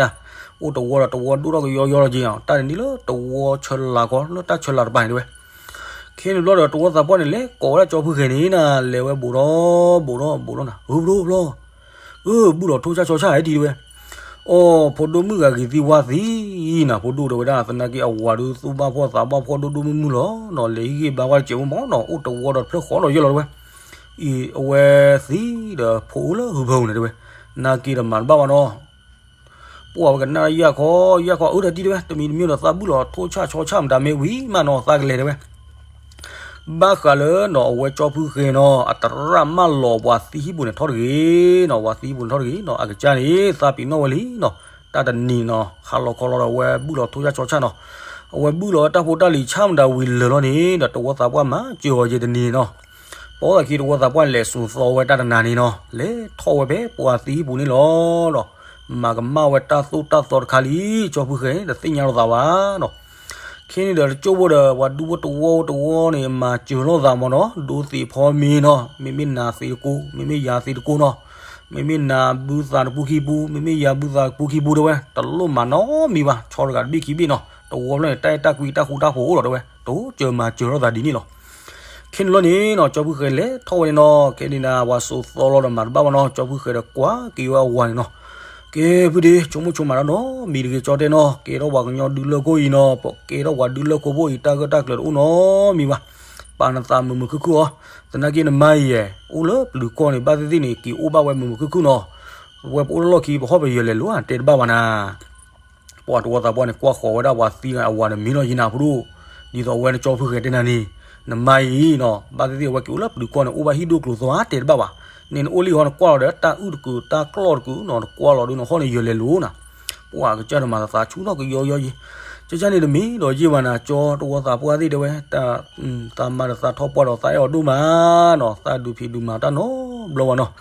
အိၣ်တဝီဒီးတဝီဒိၣ်ထီၣ်ကယီယီလီၤက့ၤနီၤ တၢ်န့ၣ်န့ၣ်လၢတဝီဆၢလာ်ကီး လၢတၢ်ဆၢလာ်တပၤန့ၣ်တဲဝဲ. ခဲန့ၣ်ဘျီဒီးတဝီသးပှၢ်န့ၣ် လဲၤကိးဝဲဒၣ်ကၠီဖုဃဲၤန့ၣ်နၤ လဲၤဝဲဘူးဒီးဘူးဒီးဘူးဒီးနၤ ဧၢ ဘူးဒီးဘူးဒီး ဧၢ ဘူးလီၤထိၣ်ဆၣ်ဆီဆၣ်ဟဲဒံးတဲဝဲ. အိ ဖိဒိၣ်မုၣ်ဂၤဂ့ၤသံဝါသံနၤ ဖိဒိၣ်တဲဝဲဒၣ် သနာ်က့အဝၤဒုးသူၣ်ဘၣ်ဖှီၣ်သးဘၣ်ဖှီၣ်ဒိၣ်ဒိၣ်မုၢ်မုၢ်လီၤနီၤ လဲၤဟံၣ်ဂံၢ်ဘါဝဲတစဲးဖိမ့ၢ်နီၤ အိၣ်တဝီဒီးတဖျၢၣ်ဃီဒီးယဲၢ်လီၤတဲဝဲ. အံၤအဝဲသံဒီးဖိအိၣ်လၢဟုဖၢပူၤန့ၣ်တဲဝဲ. နာ်က့ဒီးမၤတဘၣ်ဘၣ်နီၤ ပှၢ်ဝဲကနၣ်ယၢ်ခီ ယၢ်ခီ အၢ တၢ်တံၢ်တဲဝဲ တမံၤတမံၤဒီးသးဘူးလီၤထိၣ်ဆၣ်ဆီဆၣ်မတၤမ့ၢ်ဝံၤမးနီၤ သးကလဲၤတဲဝဲ. ဘၣ်ဃးလၢနီၤ အဝဲကၠီဖုဃဲၤနီၤ အတရၣ်မၢလီၤပှၤသံဟံၣ်ပူၤန့ၣ်ထီၣ်တဂ့ၤနီၤ ပှၤသံဟံၣ်ပူၤန့ၣ်ထီၣ်တဂ့ၤနီၤ အကစၢ်န့ၣ် သးပ့ၤနီၣ်ဝဲလံနီၤ တၢ်တနံၤနီၤ ဟါလီၤခီလီၤဒီးအဝဲဘူးလီၤထိၣ်ဆၣ်ဆီဆၣ်နီၤ အဝဲဘူးလီၤဝဲတၢ်ဖိတၢ်လံၤဆၣ်မတၤဝံၤလၢာ်လီၤန့ၣ် ဒီးတဝီသးပှၢ်မၤစၢၤအီၤယဲၢ်တနံၤနီၤ ပီသးခံတဝီသးပှၢ်လဲၤစိာ်သီဝဲတၢ်တနၤန့ၣ်နီၤ လဲၤထီၣ်ဝဲဖဲပှၤသံဟံၣ်ပူၤန့ၣ်လီၤဒီး မၤကမၣ်ဝဲတၢ်သိၣ်တၢ်သီတခါလံ ကၠီဖုဃဲၤန့ၣ် တသ့ၣ်ညါလိာ်သးဘၣ်နီၤ. ခဲန့ၣ်ဒီးတကၠိၢ်ဖိဒီး ပှၤဒူဖိတဝီတဝီန့ၣ် မၤစၢၤလိာ်သးမ့ၢ်နီၤ ဒိသံးဖီမ့ၤနီၤ မ့မ့ၢ်နၤသံးတကိး မ့မ့ၢ်ယၤသံးတကိးနီၤ မ့မ့ၢ်နၤဘုသးတပူၤခံပူၤ မ့မ့ၢ်ယၤဘုသးတပူၤခံပူၤတဲဝဲ တလိၣ်မၤနီတမံၤဘၣ် ဆီတဂၤတဘ့ၣ်ခံဘ့ၣ်နီၤ တဝီဖျၢၣ်န့ၣ် တၢ်အဲၣ်တၢ်ကွံတၢ်ဃူတၢ်ဖိးအိၣ်လီၤတဲဝဲ တိစၢၤမၤစၢၤလိာ်သးဒ်န့ၣ်လီၤ. ခဲန့ၣ်လီၤန့ၣ်နီၤ ကၠီဖုဃဲၤလဲၤထီၣ်ဝဲန့ၣ်နီၤ ခဲန့ၣ်နၤ ပှၤစိာ်သီလီၤဒီးမၤတဘၣ်ဘၣ်နီၤ ကၠီဖုဃဲၤဒီးကွၢ်က့ၤဝဲအဝၤန့ၣ်နီၤ ကဲဖုဒ့ ဆိကမိၣ်ဆိကမးတၢ်နီတမံၤတဂ့ၤ ကၠီတဲနီၤ ကဲထီၣ်ပှၤကညီဒုလၢခိၣ်အံၤနီၤ ကဲထီၣ်ပှၤဒုလၢခိၣ်ဖိအံၤ တၢ်ဂၢၢ်တၢ်ကျၢၤတအိၣ်နီတမံၤဘၣ် ပာ်နသးမုာ်မုာ်ခုၣ်ခုၣ်အီၤ သနာ်က့နမါအံၤ အိၣ်လၢပျုၤကီၢ်န့ၣ် ဘၣ်သ့ၣ်သ့ၣ်န့ၣ် က့ၤအိၣ်ဘၣ်ဝဲမုာ်မုာ်ခုၣ်ခုၣ်နီၤ ဝဲပအိၣ်လၢလီၢ်ခံ ပဟီၣ်ပယၢၤလဲၤလိၤဧါ တဲတဘၣ်ဘၣ်နၤ ပှၤတဝီသးပှၢ်န့ၣ် ကွၢ်ဃီၤဝဲဒၣ်ပှၤသံလၢအဝၤန့ၣ် မံလီၤယံၤနၤဖိဒိၣ်, ဒ်သိးအဝဲန့ၣ်ကၠီဖုဃဲၤတဲနၤန့ၣ်, နမါအံၤနီၤ ဘၣ်သ့ၣ်သ့ၣ်အဝဲက့ၤအိၣ်လၢပျုၤကီၢ်န့ၣ် အိၣ်ဘၣ်ဟံၣ်ဒိၣ်ကျိၤသွါတဲတဘၣ်ဘၣ်, န့ၣ်နအိၣ်လံဟီနကွၢ်လီၤဒီးတၢ်အုၣ်တကုာ်တၢ်ကျီၢ်တကုာ်နီၤ နကွၢ်လီၤဒုးနဟီၣ်န့ၣ်ယၢၤလဲၤလိၤနၤ, ပှၤကစၢ်တမၤသးသးဆူၣ်ထီၣ်ကယီယီယံၤ, ကၢ်ကၢ်န့ၣ်တမ့ၢ်ဒီးယ့ၢ်ဘၣ်နၤ ကၠီတဝီသးပှၢ်သ့ၣ်တဲဝဲ သးမၤဒီးသးထီၣ်ပှၢ်ဒီးသးအဲၣ်အီၤဒိၣ်မးနီၤ သးဒုးဖံးဒုးမၤတၢ်နီတဘျီဘၣ်နီၤ,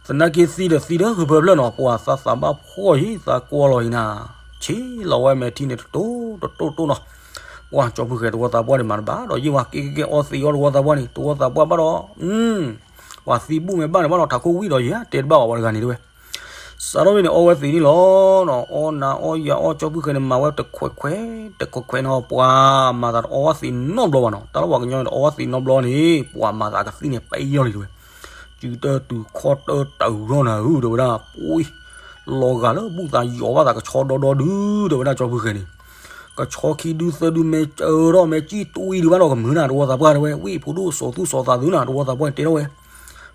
သနာ်က့သံဒီးသံဒီးဟုဖၢဖျၢၣ်နီၤ ပှၤသးသးဘၣ်ဖှီၣ်ယံၤ သးကွၢ်လီၤအံၤနၤ, ဆ့လီၤဝဲမဲာ်ထံန့ၣ်တတိၢ်တတိၢ်တိၢ်နီၤ, ပှၤကၠီဖုဃဲၤတဝီသးပှၢ်န့ၣ်မၤတဘၣ်ဒီးယ့ၢ်ဝဲ က့ၤက့ၤက့ၤအီသံးအီတဝီသးပှၢ်န့ၣ် တဝီသးပှၢ်ဘၣ်ဒီး ပှၤသံဘူၣ်မဲာ်ဘၣ်န့ၣ်ဘၣ်နီၤ ထးခိၣ်ဝံၣ်ဒီးယံၤ တဲတဘၣ်ဘၣ်ဝဲတဂၤန့ၣ်တဲဝဲ စးထီၣ်ဖဲန့ၣ် အီဝဲသံးန့ၣ်လီၤနီၤ အီနၤအီယၤအီကၠီဖုဃဲၤန့ၣ် မၤဝဲတခွဲးခွဲး တခွဲးခွဲးနီၤ ပှၤမၤသးတအီဝဲသံးနီတဘျီဘၣ်နီၤ တၢ်လၢပှၤကညီန့ၣ် တအီဝဲသံးနီတဘျီန့ၣ် ပှၤမၤသးကသံၣ်န့ၣ် ပယီၤလံတဲဝဲ, စုတၢ်တုၤခီၣ်တၢ်တၢ်ဂုၤထီၣ်နၤဧၢ တဲဝဲဒၣ် ပှံၤ လီၤဂာ်လၢဘူၣ်သးယီၤဘၣ်သးကဆီဒီဒီဒု တဲဝဲဒၣ်ကၠီဖုဃဲၤန့ၣ် ကဆီခံဒုသၢဒု မ့ၢ်စၢထီၣ်မ့ၢ်စံၣ်တွံဒုဘၣ်နီၤ ကမုာ်နၤ တဝီသးပှၢ်တဲဝဲ ဝံၣ်ဖိဒိၣ်စီၤသူစီၤသးသုနၤ တဝီသးပှၢ်န့ၣ်တဲထီၣ်ဝဲ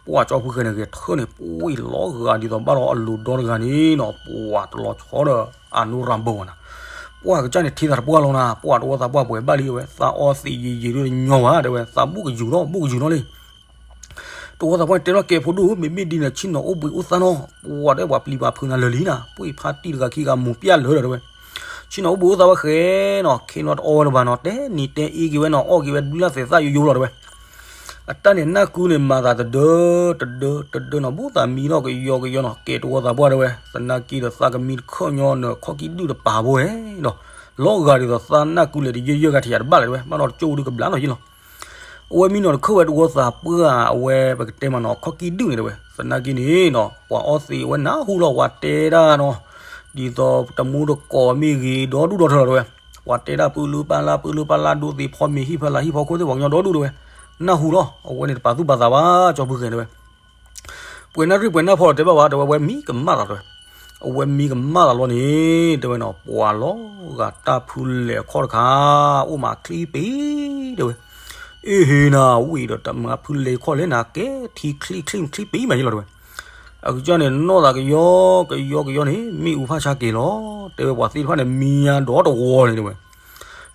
ပှၤကၠီဖုဃဲၤန့ၣ် ဂဲၤထၢၣ်န့ၣ် ပှံၤလီၤဂာ်ဒ်သိးဘၣ်ဒီးအလိၤဒီတဂၤန့ၣ်နီၤ ပှၤတလီၤဆီဒီးအနိရၤဘိဝဲနၤ, ပှၤကစၢ်န့ၣ်ထံသးတပှၢ်လီၤနၤ ပှၤတဝီသးပှၢ်ပှဲၤဘၣ်လံဝဲ သးအီသံးယံာ်ယံာ်ဒုတညီဘၣ်တဲဝဲ သးဘူၣ်ကယူၤထီၣ်ဘူၣ်ကယူၤထီၣ်လံ တဝီသးပှၢ်န့ၣ်တဲထီၣ်ကဲဖိဒိၣ်ဧၢ မ့မ့ၢ်ဒ်န့ၣ် ဆ့ၣ်နီၤအိၣ်ဘှံးအိၣ်သါနီၤ ပှၤတဲပှၤပျံၤပှၤဖုးနၤလၢာ်လံနၤ ပှ့ၤဖါတံၢ်တဂၤခံဂၤမိၢ်ပျၢ်လၢာ်ဒီးတဲဝဲ, ဆ့ၣ်နီၤအိၣ်ဘှံးအိၣ်သါဝဲဃဲနီၤ ခ့နီၤတအီဝဲလၢၤဘၣ်နီၤ တဲနံၤတဲအ့က့ၤဝဲနီၤ အီၣ်က့ၤဝဲဒုလၢ်သဲးသၣ်ယိယိလီၤတဲဝဲ, အတၢ်န့ၣ်နၢ်ကုန့ၣ်မၤသးတဒၢ တဒၢ တဒၢနီၤ ဘူၣ်သးမံထီၣ်ကယီကယီနီၤ ကဲတဝီသးပှၢ်တဲဝဲ သနာ်က့ဒီးသးကမံတခၢၣ်ညီနၢ်ခီၣ်ကံၣ်ဒုၣ်တပၤဖိဟဲနီၤ, လီၤဂာ်ဒ်သိးသးနၢ်ကုလဲၤတယၢၢ်ယၢၢ်ဂၤထံးယၤတဘၣ်လၢၤတဲဝဲ ဘၣ်ဒီးတကၠိၢ်ဒုကဘျးနီၤယ့ၢ်လီၤ အဝဲမံနီၤတခၢၣ်ဝဲတဝီသးပှၢ် အဝဲပကတဲမးနီၤ ခီၣ်ကံၣ်ဒုၣ်န့ၣ်တဲဝဲ သနာ်က့န့ၣ်နီၤ ပှၤအီသံးဝဲနၢ်ဟူလီၤ ပှၤတဲဒၣ်နီၤ ဒ်သိးတမူတကိးမ့ၢ်ဂ့ၤ ဒီဒူၣ်ဒီထၢလီၤတဲဝဲ ပှၤတဲဒၣ်ပုၢ်လုၢ်ပၢ်လၢ် ပုၢ်လုၢ်ပၢ်လၢ် ဒိသံးဖီမ့ၤ ဟံၣ်ဖီလာ် ဟံၣ်ဖီခိၣ်သ့ၣ် ပှၤကညီဒီဒူၣ်တဲဝဲ နၢ်ဟူလီၤ အဝဲန့ၣ်တပာ်သူၣ်ပာ်သးဘၣ် ကၠီဖုဃဲၤတဲဝဲ ပှဲၤနၢ်ရံၣ်ပှဲၤနၢ်ဖီလီၤတဲဘၣ်ဘၣ် တဲဝဲ အဝဲမံကမၣ်သးတဲဝဲ အဝဲမံကမၣ်သးလီၤန့ၣ် တဲဝဲနီၤ ပှၤလီၤဂာ်တၢ်ဖုလဲၤအခီၣ်တခါ အိၣ်မးချံပံၤ တဲဝဲ အ့ဟ့နၤ ဝံၤဒီးတမၤဖုလဲၤခီၣ်လဲၣ်နၤ ကဲထံချံချံချံပံၤမးယ့ၢ်လီၤတဲဝဲ အကစၢ်န့ၣ် နီၢ်သးကယီကယီကယီန့ၣ် မ့ၣ်အူဖးဆါက့ၤလီၤ တဲဝဲပှၤသံတဖၣ်န့ၣ် မံညါဒီးတဝီန့ၣ်တဲဝဲ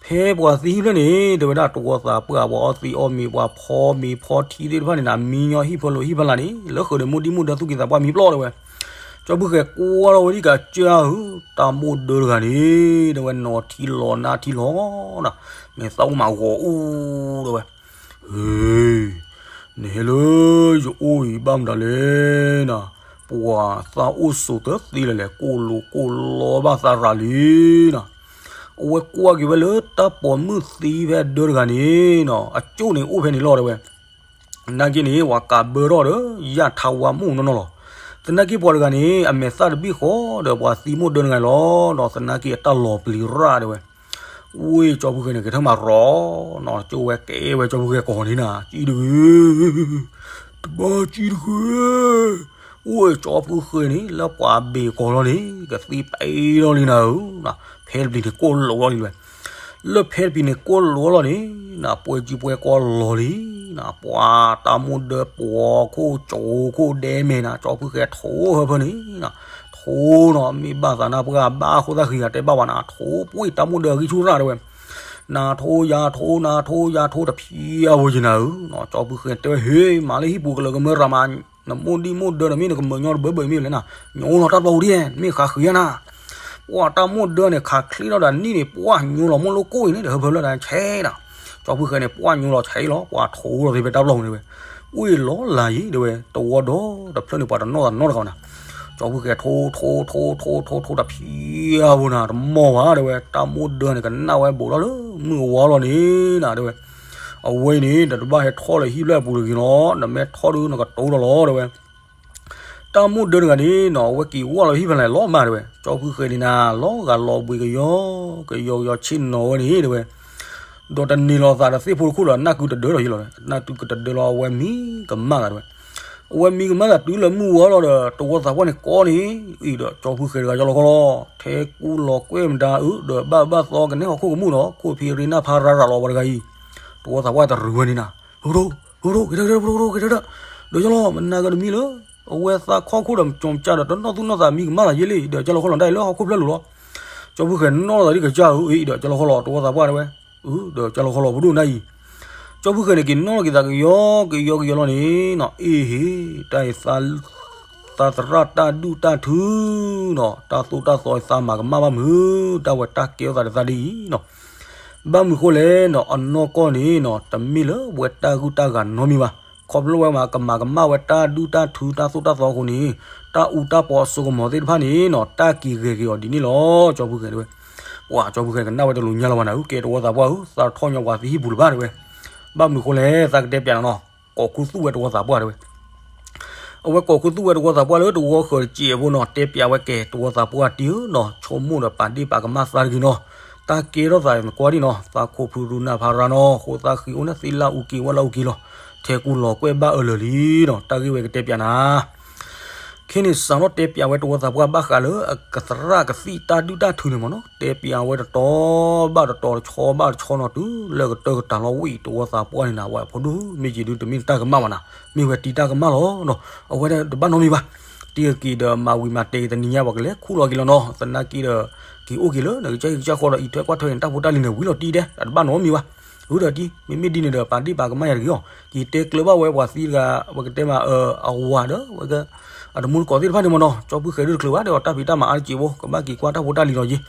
ဖဲပှၤသံဟံၣ်ဖျၢၣ်န့ၣ် တဲဝဲဒၣ်တဝီသးပှၢ် ပှၤအီသံးအီမ့ၤ ပှၤဖီမ့ၤဖီထံသ့ၣ်တဖၣ်န့ၣ် မံညီဟံၣ်ဖီလိာ်ဟံၣ်ဖီလာ်န့ၣ် လၢဃုာ်န့ၣ် မိၢ်ဒံၣ်မိၢ်ဒၢသူၣ်က့သးပှၢ်မံပျီၢ်တဲဝဲ ကၠီဖုဃဲၤကွၢ်ထီၣ်ဝဲဒၣ်ကစၢ်ဧၢ တၢ်မိၢ်ဒၢတဂၤန့ၣ် တဲဝဲ နီၤထံလီၤနါထံလီၤနၤ မ့ၢ်သးအိၣ်မးဂီၤအူတဲဝဲ ဟ့ နဟဲလၢယအိၣ်အံၤဘၣ်မတၤလဲၣ်နၤ, ပှၤသးအိၣ်စိၤတသ့လၢၤလဲၣ်, ကိၣ်လိာ်ကိၣ်လီဘၣ်သးရၤလံနီၤ. အဝဲကွၢ်က့ၤဝဲလၢတၢ်ပိာ်မုၣ်သံဖဲအဒၢတဂၤန့ၣ်နီၤ, အကၠိၣ်န့ၣ်အိၣ်ဖဲန့ၣ်လီၤတဲဝဲ. သနာ်က့န့ၣ် ပှၤကးဘၢထီၣ်ဒီး ယၣ်ထါဝါမိၢ်နီၢ်နီၢ်လီၤ. သနာ်က့ပှၤတဂၤန့ၣ် အမဲာ်သၣ်တဘ့ၣ်ဃီဒီးပှၤသံမိၢ်ဒၢတဂၤန့ၣ်လီၤ. ဒီးသနာ်က့အတၢ်လီၤပျံၤရၣ်တဲဝဲ. ဝ့ၢ်ကၠီဖုဃဲန့ၣ် ကထၢၣ်မၤရီၤနီၤ, ကၠိဝဲကဲဝဲကၠီဖုဃဲကိးန့ၣ်နၤ, ကံတဂ့ၤ, တဘၣ်ကံတဃ့, ဝ့ၢ်ကၠီဖုဃဲန့ၣ် လၢပှၤဘ့ၣ်ကီၤလီၤန့ၣ် ကသံပ့ၤလီၤလံနၤဧၢ, ဖဲတပျံၤန့ၣ်ကိၣ်လိာ်လီၤလံတဲဝဲ. လၢဖဲတပျံၤန့ၣ်ကိၣ်လိာ်လီၤန့ၣ်နၤ, ပှဲၤကံပှဲၤကီလီၤလံနၤ, ပှၤတၢ်မိၢ်ဒၢပှီၤခိၣ်ကၠိခိၣ်ဒဲမဲာ်နၤ, ကၠီဖုဃဲထိးဟၢဖၢန့ၣ်နၤ, ထိးနီၤ, မ့ၢ်ဘၣ်သးနၢ်ပှၢ်ဘၣ်အဃိသတးဃံဂၤတဲဘၣ်ဝဲနၤ, ထိးပှ့ၢ်တၢ်မိၢ်ဒၢအဂံၢ်ဆူၣ်ရၣ်တဲဝဲ. နၤထိးယၤထိး နၤထိးယၤထိးတဖံးအဝဲယနၤဧၢနီၤ, ကၠီဖုဃဲတဲဝဲ ဟ့ၣ် မၤလၢဟံၣ်ပူၤကလၢၤကမၢရၤမး, နမိၢ်ဒံၣ်မိၢ်ဒၢနမ့ၢ်နကမၢညီတဘၢဘၢအံၤမ့ၢ်လဲၣ်နၤ, ညိလီၤတၢ်ပျီပူၤဒ်, မ့ၢ်ဃးဃံအနၤ. ပှၤတၢ်မိၢ်ဒၢန့ၣ် ခးချ့ထီၣ်ဒီးနံၣ်န့ၣ် ပှၢ်ညိလီၤမိၢ်လိၣ်ကိၣ်အံၤန့ၣ် ဒီးဟၢဖၢလၢဒၣ်ဆဲးနၤ, ကၠီဖုဃဲန့ၣ် ပှၢ်ညိလီၤဆဲးလီၤ, ပှၤထိးလီၤသ့ဖဲတၢ်ပျီပူၤန့ၣ်ဝဲ. ဝ့ၢ်လီၤလၤယံၤတဲဝဲ, တဝီဒီးတဖျၢၣ်န့ၣ် ပှၤတနီၣ်သးနီတဂၤနၤ, ကၠီဖုဃဲထိးထိးထိးထိးထိးထိးတဖံးအဝဲနၤ, တမီၢ်ဘၣ်တဲဝဲ, တၢ်မိၢ်ဒၢန့ၣ် ကနၣ်ဝဲဘူးထီၣ်လၢမုၢ်အဝါလီၤန့ၣ်နၤတဲဝဲ. အဝဲအံၤန့ၣ် နတဘၣ်ဟဲထီၣ်လၢဟံၣ်ဖျၢၣ်အပူၤတဂ့ၤနီၤ, နမ့ၢ်ထီၣ်ဒီးနကတိၤဒီးလီၤတဲဝဲ. တၢ်မိၢ်ဒၢတဂၤန့ၣ်နီၤ, အဝဲက့ၤဝဲလီၤဟံၣ်ဖျၢၣ်န့ၣ် လီၤမၢ်တဲဝဲ, ကၠီဖုဃဲန့ၣ်နၤ လီၤဂာ်လီၤဘှံးကယီကယီကယီဆ့ၣ်နီၤဝဲန့ၣ်တဲဝဲ, ဒီးတန့ၢ်လီၤသးဒီးသ့ၣ်ဖိတခိၣ်လၢၤ, နၢ်ကုတဒၢထီၣ်ယံၤလီၤ, နၢ်ကုကတဒၢလီၤ အဝဲမံကမၣ်သးတဲဝဲ. အဝဲမံကမၣ်သးတုၤလၢမုၢ်ဝါလီၤဒီး တဝီသးပှၢ်န့ၣ်ကိးန့ၣ်, အံၤဒီးကၠီဖုဃဲတဂၤကၠီလီၤခီလီၤ, ထဲကူလီၤကွဲၢ်မတၤအုး ဒီးဘၣ်ဘၣ်သီကနဲဟီၣ်ခိၣ်ကမူၣ်ဒီး ခိၣ်ဖံးရ့နၢ်ဖးရၤရၤလီၤပှၤတဂၤအံၤ, တဝီသးပှၢ်တရူးဝဲန့ၣ်နၤ, ဟူဒိၣ် ဟူဒိၣ် က့ၤတၢ်က့ၤတၢ် ပဒိၣ်က့ၤတၢ်တၢ်, ဒီးကၠီလီၤ မနၤကတမံလၢ အဝဲသးခီၣ်ခိၣ်ဒီးကၠီကၠၢ်ဒီးတနီၣ်သူၣ်နီၣ်သးမံကမၣ်သးယ့လံ, ဒီးကၠီလီၤခီလီၤဒၣ်အံၤလၢဟီၣ်ခိၣ်ဖျၢၣ်လိၤလီၤ. ကၠီဖုဃဲနီၣ်သးဒ်ကစၢ်ဧၢ, အံၤဒီးကၠီလီၤခီလီၤ တဝီသးပှၢ်တဲဝဲ, အုး ဒီးကၠီလီၤခီလီၤပဒိၣ်နၤအံၤ. ကၠီဖုဃဲန့ၣ်က့ၤနီၣ်က့ၤသးကယီကယီကယီလီၤန့ၣ်နီၤ, အ့ဟ့ၣ် တၢ်အံၤ သးသရၣ်တၢ်ဒူၣ်တၢ်ထုနီၤ, တၢ်သိၣ်တၢ်သီအံၤသးမၤကမၣ်ဘၣ်မုာ်, တၢ်ဝဲတၢ်ကဲထီၣ်သးဒီးသးဒ်အံၤနီၤ. ဘၣ်မနုၤဃိလဲၣ်နီၤ, အနီၢ်ကီၢ်န့ၣ်နီၤ တမ့ၢ်လၢဝဲတၢ်ဂုၢ်တၢ်ဂၤနီတမံၤဘၣ်. ခီဖျိဝဲမၤကမၤကမၣ်ဝဲတၢ်ဒူၣ်တၢ်ထုတၢ်သိၣ်တၢ်သီအဃိန့ၣ်, တၢ်အူတၢ်ပီအစိကမီၤသ့ၣ်တဖၣ်န့ၣ်နီၤ တၢ်က့ၤဂဲၤက့ၤအီၤဒ်န့ၣ်လီၤ, ကၠီဖုဃဲတဲဝဲ. ပှၤကၠီဖုဃဲကနၣ်ဝဲတလိၤညါလီၤဘၣ်နၤဧၢ, ကဲတဝီသးပှၢ်ဧၢ, သးထီၣ်ညီပှၤသံဟံၣ်ပူၤလၢၤဘၣ်တဲဝဲ. ဘၣ်မနုၤဃိလဲၣ် သးကတဲပျးနၤနီၤ, ကိးခူသူၣ်ဝဲတဝီသးပှၢ်တဲဝဲ. အဝဲကိးခူသူၣ်ဝဲတဝီသးပှၢ်လၢတဝီဃၢၤတစဲးအဖိနီၤ, တဲပျးဝဲကဲ တဝီသးပှၢ်တံၢ်ဧၢနီၤ, ဆိကမိၣ်ဒီးပာ်ဒ့ၣ်ပာ်ကမၣ်သးတဂ့ၤနီၤ, တၢ်ကဲထီၣ်သးနကွၢ်ဒံးနီၤ, သးခိၣ်ဖုရူနၢ်ဖးရၣ်နီၤ, ဃိသးဃံအိၣ်န့ၣ်သ့လၢအူက့ၤဝဲလၢအူက့ၤလီၤ, ထဲကူလီၤကွဲၢ်ဘၣ်အၢၣ်လၢာ်လံနီၤ, တၢ်ဂ့ၢ်ဝဲကတဲပျးနၤ ခဲန့ၣ်စးထီၣ်တဲပျးဝဲတဝီသးပှၢ်ဘၣ်ဃးလၢအကသရၣ်ကသံၣ်တၢ်ဒူၣ်တၢ်ထုန့ၣ်မ့ၢ်နီၤ, တဲပျးဝဲတတီၤဘၣ်တတီၤ တဆီဘၣ်တဆီနီၤ, တုၤလၢကတၢၢ်ကတၢၢ်လီၤဝံၤတဝီသးပှၢ်န့ၣ်နၤ, ဝဲဖိဒိၣ်မ့ၢ်က့ၤဒုးတမ့ၢ်တၢ်ကမၣ်ဘၣ်နၤ, မ့ၢ်ဝဲတံၤတၢ်ကမၣ်လီၤနီၤ, အဝဲဒၣ်တဘၣ်နီတမံၤဘၣ်, တံၤက့ၤဒီးမၤဝံၤမၤတဲာ်က့ၤတနံၤညါ ပှၤကလဲၤခူၣ်လီၤက့ၤလီၤနီၤ, သနာ်က့ဒီး က့ၤအိၣ်က့ၤလၢနကစၢ်ဟံၣ်ကစၢ်ဃီဒီး အံးထွဲကွၢ်ထွဲန့ၣ် တၢ်ဖိတၢ်လံၤန့ၣ် ဝံၤလီၤတံၢ်ဒဲး တဘၣ်နီတမံၤဘၣ်, အုဒီးတံၤ မ့မ့ၢ်ဒ်န့ၣ်ဒီး ပာ်ဒ့ၣ်ပာ်ကမၣ်ယၤတဂ့ၤအီၤ, က့ၤတဲကျၢၤဘၣ်ဝဲပှၤသံတဂၤ ပကတဲမး အဝၤဒီး ဝဲ အတမူတကိးသ့ၣ်တဖၣ်န့ၣ်မ့ၢ်နီၤ, ကၠီဖုဃဲၤဒုတချုးဘၣ်ဒီး တၢ်ဖံးတၢ်မၤအါတက့ၢ်ဖိ ကဘၣ်က့ၤကွၢ်တၢ်ဖိတၢ်လံၤလီၤက့ၤ,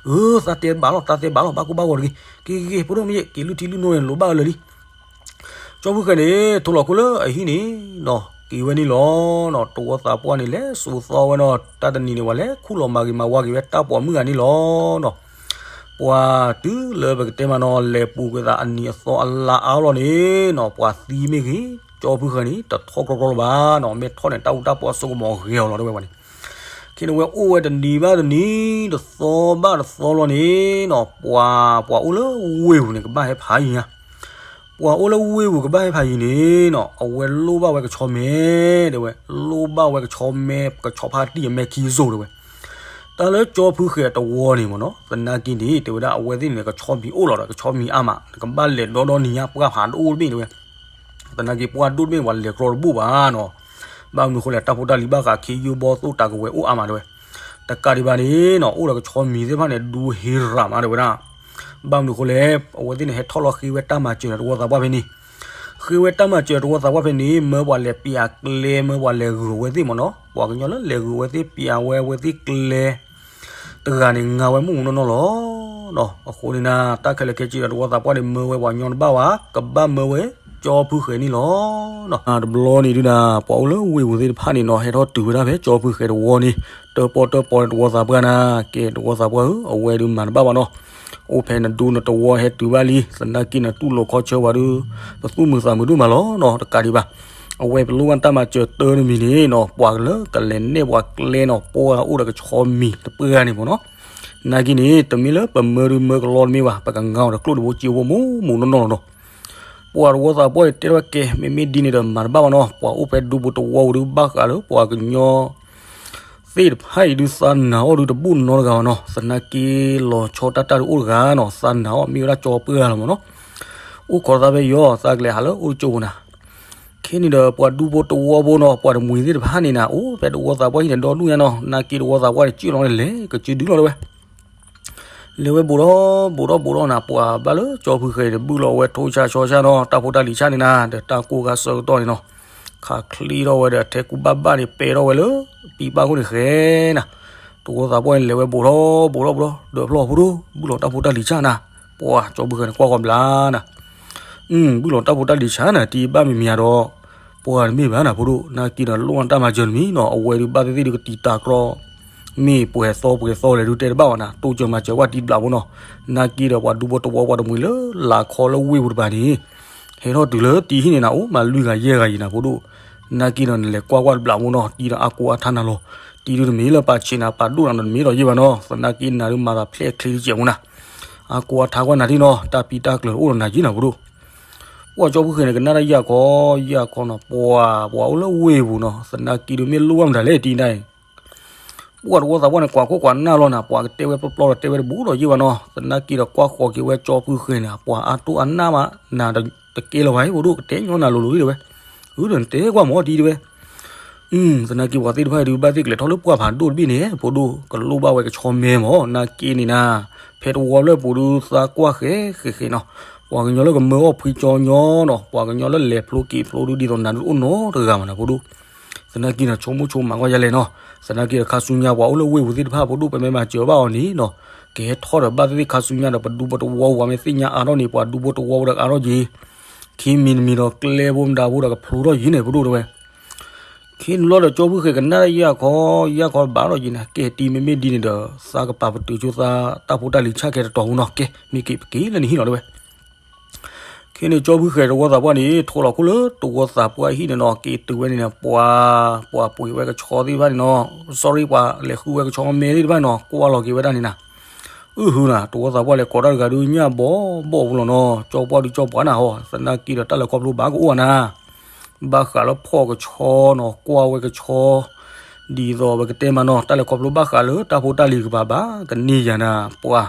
အၢ သးတဲဘၣ်လီၤ သးတဲဘၣ်လီၤ ဘၣ်ကိၢ်ဘၣ်ဂီၤတဂ့ၤ, က့ၤက့ၤက့ၤ ဖိဒိၣ်မ့ၢ်ယဲ က့ၤလုၢ်ထံလုၢ်နိန့ၣ် လိၣ်ဘၣ်အၢလၢာ်လံ, ကၠီဖုဃဲၤန့ၣ် ထိးလီၤခိၣ်လၢအဟံၣ်န့ၣ်နီၤ, က့ၤဝဲန့ၣ်လီၤနီၤ, တဝီသးပှၢ်န့ၣ် လဲၤစိာ်သီဝဲနီၤ, တၢ်တနံၤန့ၣ် ပှၤလဲၤခူၣ်လီၤမၤဂ့ၤမၤဝါက့ၤဝဲတၢ်ပိာ်မုၣ်ဂၤန့ၣ်လီၤနီၤ, ပှၤတုၤလၢပကတဲမးနီၤ လဲၤပူၤကွံာ်သးအနံၤအသီအလါအါလီၤန့ၣ်နီၤ, ပှၤသံမ့ၢ်ဂ့ၤ, ကၠီဖုဃဲၤန့ၣ် တထီၣ်ကြီကြီလၢၤဘၣ်နီၤ, မ့ၢ်ထီၣ်န့ၣ် တၢ်အူတၢ်ပီအစိကမီၤဂ့ၤအီၤလီၤ တဲဝဲပှၤန့ၣ်, ခဲန့ၣ်ဝဲအိၣ်ဝဲတနံၤဘၣ်တနံၤ တသီဘၣ်တသီလီၤန့ၣ်နီၤ, ပှၤ ပှၤအိၣ်လၢဝ့ၢ်ပူၤန့ၣ် ကဘၣ်ဟဲဖးယံၤညါ ပှၤအိၣ်လၢဝ့ၢ်ပူၤကဘၣ်ဟဲဖးယံၤန့ၣ်နီၤ, အဝဲလိၣ်ဘၣ်ဝဲကဆီမဲ တဲဝဲ, လိၣ်ဘၣ်ဝဲကဆီမဲ ကဆီဖါတံၢ်အမဲခံစိၤတဲဝဲ, တၢ်လၢကၠီဖုဃဲၤအတဝီန့ၣ်မ့ၢ်နီၤ, သနာ်က့န့ၣ် တဲဝဲဒၣ်အဝဲသ့ၣ်န့ၣ် ကဆီမံၤအိၣ်လီၤဒီး ကဆီမံၤအါမး နကဘၣ်လဲၤဒီဒီနံၤညါ ပှၢ်ဖးဒိၣ်တဘ့ၣ်တဲဝဲ, သနာ်က့ပှၢ်ဒိၣ်တဘ့ၣ်န့ၣ် ပှၤလဲၤကြီတဘူၣ်ဘၣ်နီၤ, ဘၣ်မနုၤဃိလဲၣ် တၢ်ဖိတၢ်လံၤဘၣ်ဃးခ့ယုၢ်ဘီသိၣ်တၢ်ကဝဲၤအိၣ်အါမးတဲဝဲ တကးဒံးဘၣ်န့ၣ်နီၤ, အိၣ်ဒီးကဆီမံၤသ့ၣ်တဖၣ်န့ၣ် ဒူဟ့ရးမးတဲဝဲဒၣ်, ဘၣ်မနုၤဃိလဲၣ်, အဝဲသ့ၣ်န့ၣ် ဟဲထီၣ်လီၤဃ့ဝဲတၢ်မၤစၢၤဒီးတဝီသးပှၢ်ဖဲန့ၣ်, ဃ့ဝဲတၢ်မၤစၢၤတဝီသးပှၢ်ဖဲန့ၣ် မၢပှၤလဲၤပျးကျဲ မၢပှၤလဲၤဂုာ်အဝဲသ့ၣ်မ့ၢ်နီၤ, ပှၤကညီလၢလဲၤဂုာ်အဝဲသ့ၣ် ပျးဝဲအဝဲသ့ၣ်ကျဲ တဂၤန့ၣ် ငါဝဲမုၢ်မုၢ်နီၢ်နီၢ်လီၤ. အဃိန့ၣ်နၤ တၢ်ခဲလၢာ်ခဲဆ့ဒီးတဝီသးပှၢ်န့ၣ် မၢဝဲပှၤကညီတဘၣ်ဝဲ ကဘၣ်မၢဝဲ ကၠီဖုဃဲၤန့ၣ်လီၤ. တဘျီန့ၣ်ဒုးနၤ ပှၤအိၣ်လၢဝ့ၢ်ပူၤသ့ၣ်တဖၣ်န့ၣ်နီၤ ဟဲထီၣ်တုၤဝဲဒၣ်ဖဲကၠီဖုဃဲၤတဝီန့ၣ် တၢၣ်ပီၣ်တၢၣ်ပီန့ၣ် တဝီသးပှၢ်နၤ ကဲတဝီသးပှၢ်ဧၢ အဝဲဒုးမၤတဘၣ်ဘၣ်နီၤ. အိၣ်ဖဲနဒိနတဝီဟဲတုၤဘၣ်လံ သနာ်က့နတူၢ်လိာ်ခီဆၢဝဲဒုး ပသူၣ်မုာ်သးမုာ်ဒိၣ်မးလီၤနီၤ တကးဒံးဘၣ်. အဝဲပလိၣ်ဘၣ်တၢ်မၤစၢၤတၢ်တမံၤန့ၣ်နီၤ ပှၤလၢကလဲၤနဲၣ်ပှၤကျဲနီၤ ပှၤအိၣ်ဒီးကဆီမံၤတပှၢ်န့ၣ်မ့ၢ်နီၤ နာ်က့န့ၣ် တမ့ၢ်လၢပမၢဒုးမၢကလီတမ့ၢ်ဘၣ် ပကငါအီၤဒီးကျိၣ်တဘိစ့ဖိမူးမူးနီၢ်နီၢ်လီၤနီၤ. ပှၤတဝီသးပှၢ်အံၤတဲထီၣ်ဝဲကဲ မ့မ့ၢ်ဒ်န့ၣ်ဒီးမၤတဘၣ်ဘၣ်နီၤ ပှၤအိၣ်ဖဲဒူဖိတဝီပူၤဒုးဘၣ်ဃးလၢပှၤကညီသ့ၣ်တဖၣ်အံၤဒုးသးနာ်အီၤဒုးတဘူၣ်နီတဂၤဘၣ်နီၤ သနာ်က့လီၤဆီတၢ်တၢ်ဒုးအိၣ်တဂၤနီၤ သးနာ်အီၤမ့ၢ်ဝဲဒၣ်ကၠီပှၢ်လီၤမ့ၢ်နီၤ. အိၣ်ခိးသးဖဲယီၤ သးကလဲၤဟးလၢအိၣ်ကၠိပူၤနၤ ခဲန့ၣ်ဒီးပှၤဒူဖိတဝီဖိနီၤ ပှၤတမှံၤသ့ၣ်တဖၣ်န့ၣ်နၤ အိၣ်ဖဲတဝီသးပှၢ်ဟံၣ်န့ၣ်ဒီဒူၣ်ညါနီၤ နာ်က့တဝီသးပှၢ်န့ၣ် ကၠုၣ်လီၤန့ၣ်လဲၤကစုဒုလီၤတဲဝဲ လဲၤဝဲဘူးထီၣ်ဘူးထီၣ်ဘူးထီၣ်နၤ ပှၤဘၣ်လၢကၠီဖုဃဲၤန့ၣ် ဘုၣ်လီၤဝဲထိၣ်ဆၣ်ဆီဆၣ်နီၤ တၢ်ဖိတၢ်လံၤဆၣ်န့ၣ်နၤ ဒီးတၢ်ကိၢ်ဂၤဆၢကတီၢ်န့ၣ်နီၤ ခးချ့ထီၣ်ဝဲဒီးထဲကူဘၣ်ဘၣ်န့ၣ် ပဲထီၣ်ဝဲလၢပံပၣ်ခိၣ်န့ၣ်ဃဲနၤ တဝီသးပှၢ်န့ၣ် လဲၤဝဲဘူးထီၣ်ဘူးထီၣ်ဘူးထီၣ် ဒီးဖျီၣ်ဖိဒိၣ် ဘုၣ်လီၤတၢ်ဖိတၢ်လံၤဆၣ်နၤ ပှၤကၠီဖုဃဲၤန့ၣ် ကွၢ်ဃီၤဘျါနၤ ဘုၣ်လီၤတၢ်ဖိတၢ်လံၤဆၣ်နၤ တံၤဘၣ်မံၤမံၤဧါဒီး ပှၤတမ့ၢ်ဘၣ်နၤ ဖိဒိၣ် နာ်က့ဒီးလိၣ်ဘၣ်တၢ်မၤစၢၤတမံၤနီၤ အဝဲဒုးဘၣ်သ့ၣ်သ့ၣ်ဒုးကတံာ်တာ်ကြီ မ့ၢ်ပှဲၤသီပှဲၤသီလဲၣ်ဒုးတဲတဘၣ်ဘၣ်နၤ တိစၢၤမၤစၢၤကွၢ်တံၤတဘျးဖိနီၤ နာ်က့ဒီးပှၤဒူဖိတဝီပှၤတမှံၤလၢလၤခီလၢဝ့ၢ်ပူၤတပၤန့ၣ် ဟဲထီၣ်တုၤလၢတံၤဟံၣ်န့ၣ်နၤ အိၣ်မးလွံၢ်ဂၤယဲၢ်ဂၤယံၤနၤ ဖိဒိၣ် နာ်က့ဒီးနလဲၤကွၢ်ကွၢ်တဘျးဖိနီၤ တံၤဒီးအါကိးအါထါနၤလီၤ တံၤဒုးတမ့ၢ်လၢပာ်ဆံးနၤပာ်ဒိၣ်နၤဒီးတမ့ၢ်ဒီးယဲၢ်ဘၣ်နီၤ သနာ်က့နၤဒုးမၤသးဖျဲၣ်ချ့တကဲးဖိနၤ အါကိးအါထါကွၢ်နၤဒ်နီၤ တၢ်ပံတၢ်ကျၢၤအိၣ်ဒီးနၤယံၤနၤ ဖိဒိၣ် ပှၤကၠီဖုဃဲၤန့ၣ် ကနၣ်တၢ်ယၢ်ခီ ယၢ်ခီနီၤ ပှၤ ပှၤအိၣ်လၢဝ့ၢ်ပူၤနီၤ သနာ်က့ဒုးမ့ၢ်လိၣ်ဘၣ်မတၤလဲၣ်တံၤဒၣ်အံၤ ပှၤတဝီသးပှၢ်န့ၣ် ကွၢ်ခိၣ်ကွၢ်နၢ်လီၤနၤ ပှၤကတဲဝဲပျီပျီဒီးတဲဝဲတဘူးဒီးယဲၢ်ဘၣ်နီၤ သနာ်က့ဒီးကွၢ်ဃီၤက့ၤဝဲကၠီဖုဃဲၤန့ၣ် ပှၤအါတိၢ်အနၢ်မး နၤတကဲလၢၤဘၣ် ဖိဒိၣ် ကတဲညီနၤလိၤလိၤဒ်တဲဝဲ အၢ ဒီးနတဲကွၢ်မ့ၢ်တံၤတဲဝဲ သနာ်က့ပှၤသ့ၣ်တဖၣ်အံၤဒုးဘၣ်သ့ၣ်ကလဲၤထီၣ်လၢပှၢ်ဖးဒိၣ်တဘ့ၣ်န့ၣ် ဖိဒိၣ် ကလိၣ်ဘၣ်ဝဲကဆီမဲမ့ၢ် နာ်က့န့ၣ်နၤ ဖဲတဝီဖျၢၣ်ပူၤဒုးသးကွၢ်ဃဲဃဲဃဲနီၤ ပှၤကညီလၢကမၢအီၣ်ဖှံကၠီညီနီၤ ပှၤကညီလၢလဲၤဖျိက့ၤဖျိဒုးဒ်သိးနၤဒုးအိၣ်နီတဂၤမးနၤ ဖိဒိၣ် သနာ်က့န့ၣ်ဆိကမိၣ်ဆိကမးကွၢ်ယဲၢ်လဲၣ်နီၤ သနာ်က့ဒီးခါဆူညါပှၤအိၣ်လၢဝ့ၢ်ပူၤသ့ၣ်တဖၣ် ဖိဒိၣ် ပမ့ၢ်မၤစၢၤဘၣ်အီၤန့ၣ်နီၤ ကဟဲထီၣ်ဒီးဘၣ်သ့ၣ်သ့ၣ်ခါဆူညါဒီးပဒူဖိတဝီပူၤမ့ၢ်သ့ၣ်ညါအါထီၣ်န့ၣ် ပှၤဒူဖိတဝီပူၤဒီးအါထီၣ်က့ၤ ခံမံၤတမံၤဒီးကျဲဖိမတၤဖိဒီးကဖျိထီၣ်ယံၤန့ၣ် ဖိဒိၣ်တဲဝဲ ခဲန့ၣ်ဘျီဒီးကၠီဖုဃဲၤကနၣ်တၢ်ယၢ်ခီ ယၢ်ခီဘၣ်ဒီးယံၤန့ၣ် ကဲတံၤမ့မ့ၢ်ဒ်န့ၣ်ဒီး သးကပာ်ပတုာ်ဆိသးတၢ်ဖိတၢ်လံၤဆၣ်ခဲတတီၤဖိနီၤ ကဲ မ့ၢ်က့ၤပက့ၤလၢနဟံၣ်လီၤတဲဝဲ ခဲန့ၣ်ကၠီဖုဃဲၤတဝီသးပှၢ်န့ၣ် ထိးလီၤခိၣ်လၢတဝီသးပှၢ်ဟံၣ်န့ၣ်နီၤ က့ၤတုၤဝဲန့ၣ်န့ၣ် ပှၤ ပှၤပှ့ၤဝဲကဆီသ့ၣ်တဖၣ်န့ၣ်နီၤ sorry ပှၤလဲၤဃုဝဲကဆီမဲသ့ၣ်တဖၣ်န့ၣ်နီၤ ကွၢ်လီၤက့ၤဝဲဒၣ်န့ၣ်နၤ အုဟူနၤ တဝီသးပှၢ်လဲၤကိးတၢ်တဂၤဒုးညၣ်ဘီဘီၣ်ဖိလီၤနီၤ ကၠီပှၢ်ဒုးကၠီပှၢ်နၤဟီ သနာ်က့ဒီးတၢ်လဲၤခီဖျိဘၣ်ကအိၣ်နၤ ဘၣ်ဃးလၢဖီၣ်ကဆီနီၤ ကွၢ်ဝဲကဆီ ဒ်သိးပကတဲမးနီၤ တၢ်လဲၤခီဖျိဘၣ်ဃးလၢတၢ်ဖိတၢ်လံၤကပၤဘၣ် ကန့ၢ်ယၤနၤ ပှၤ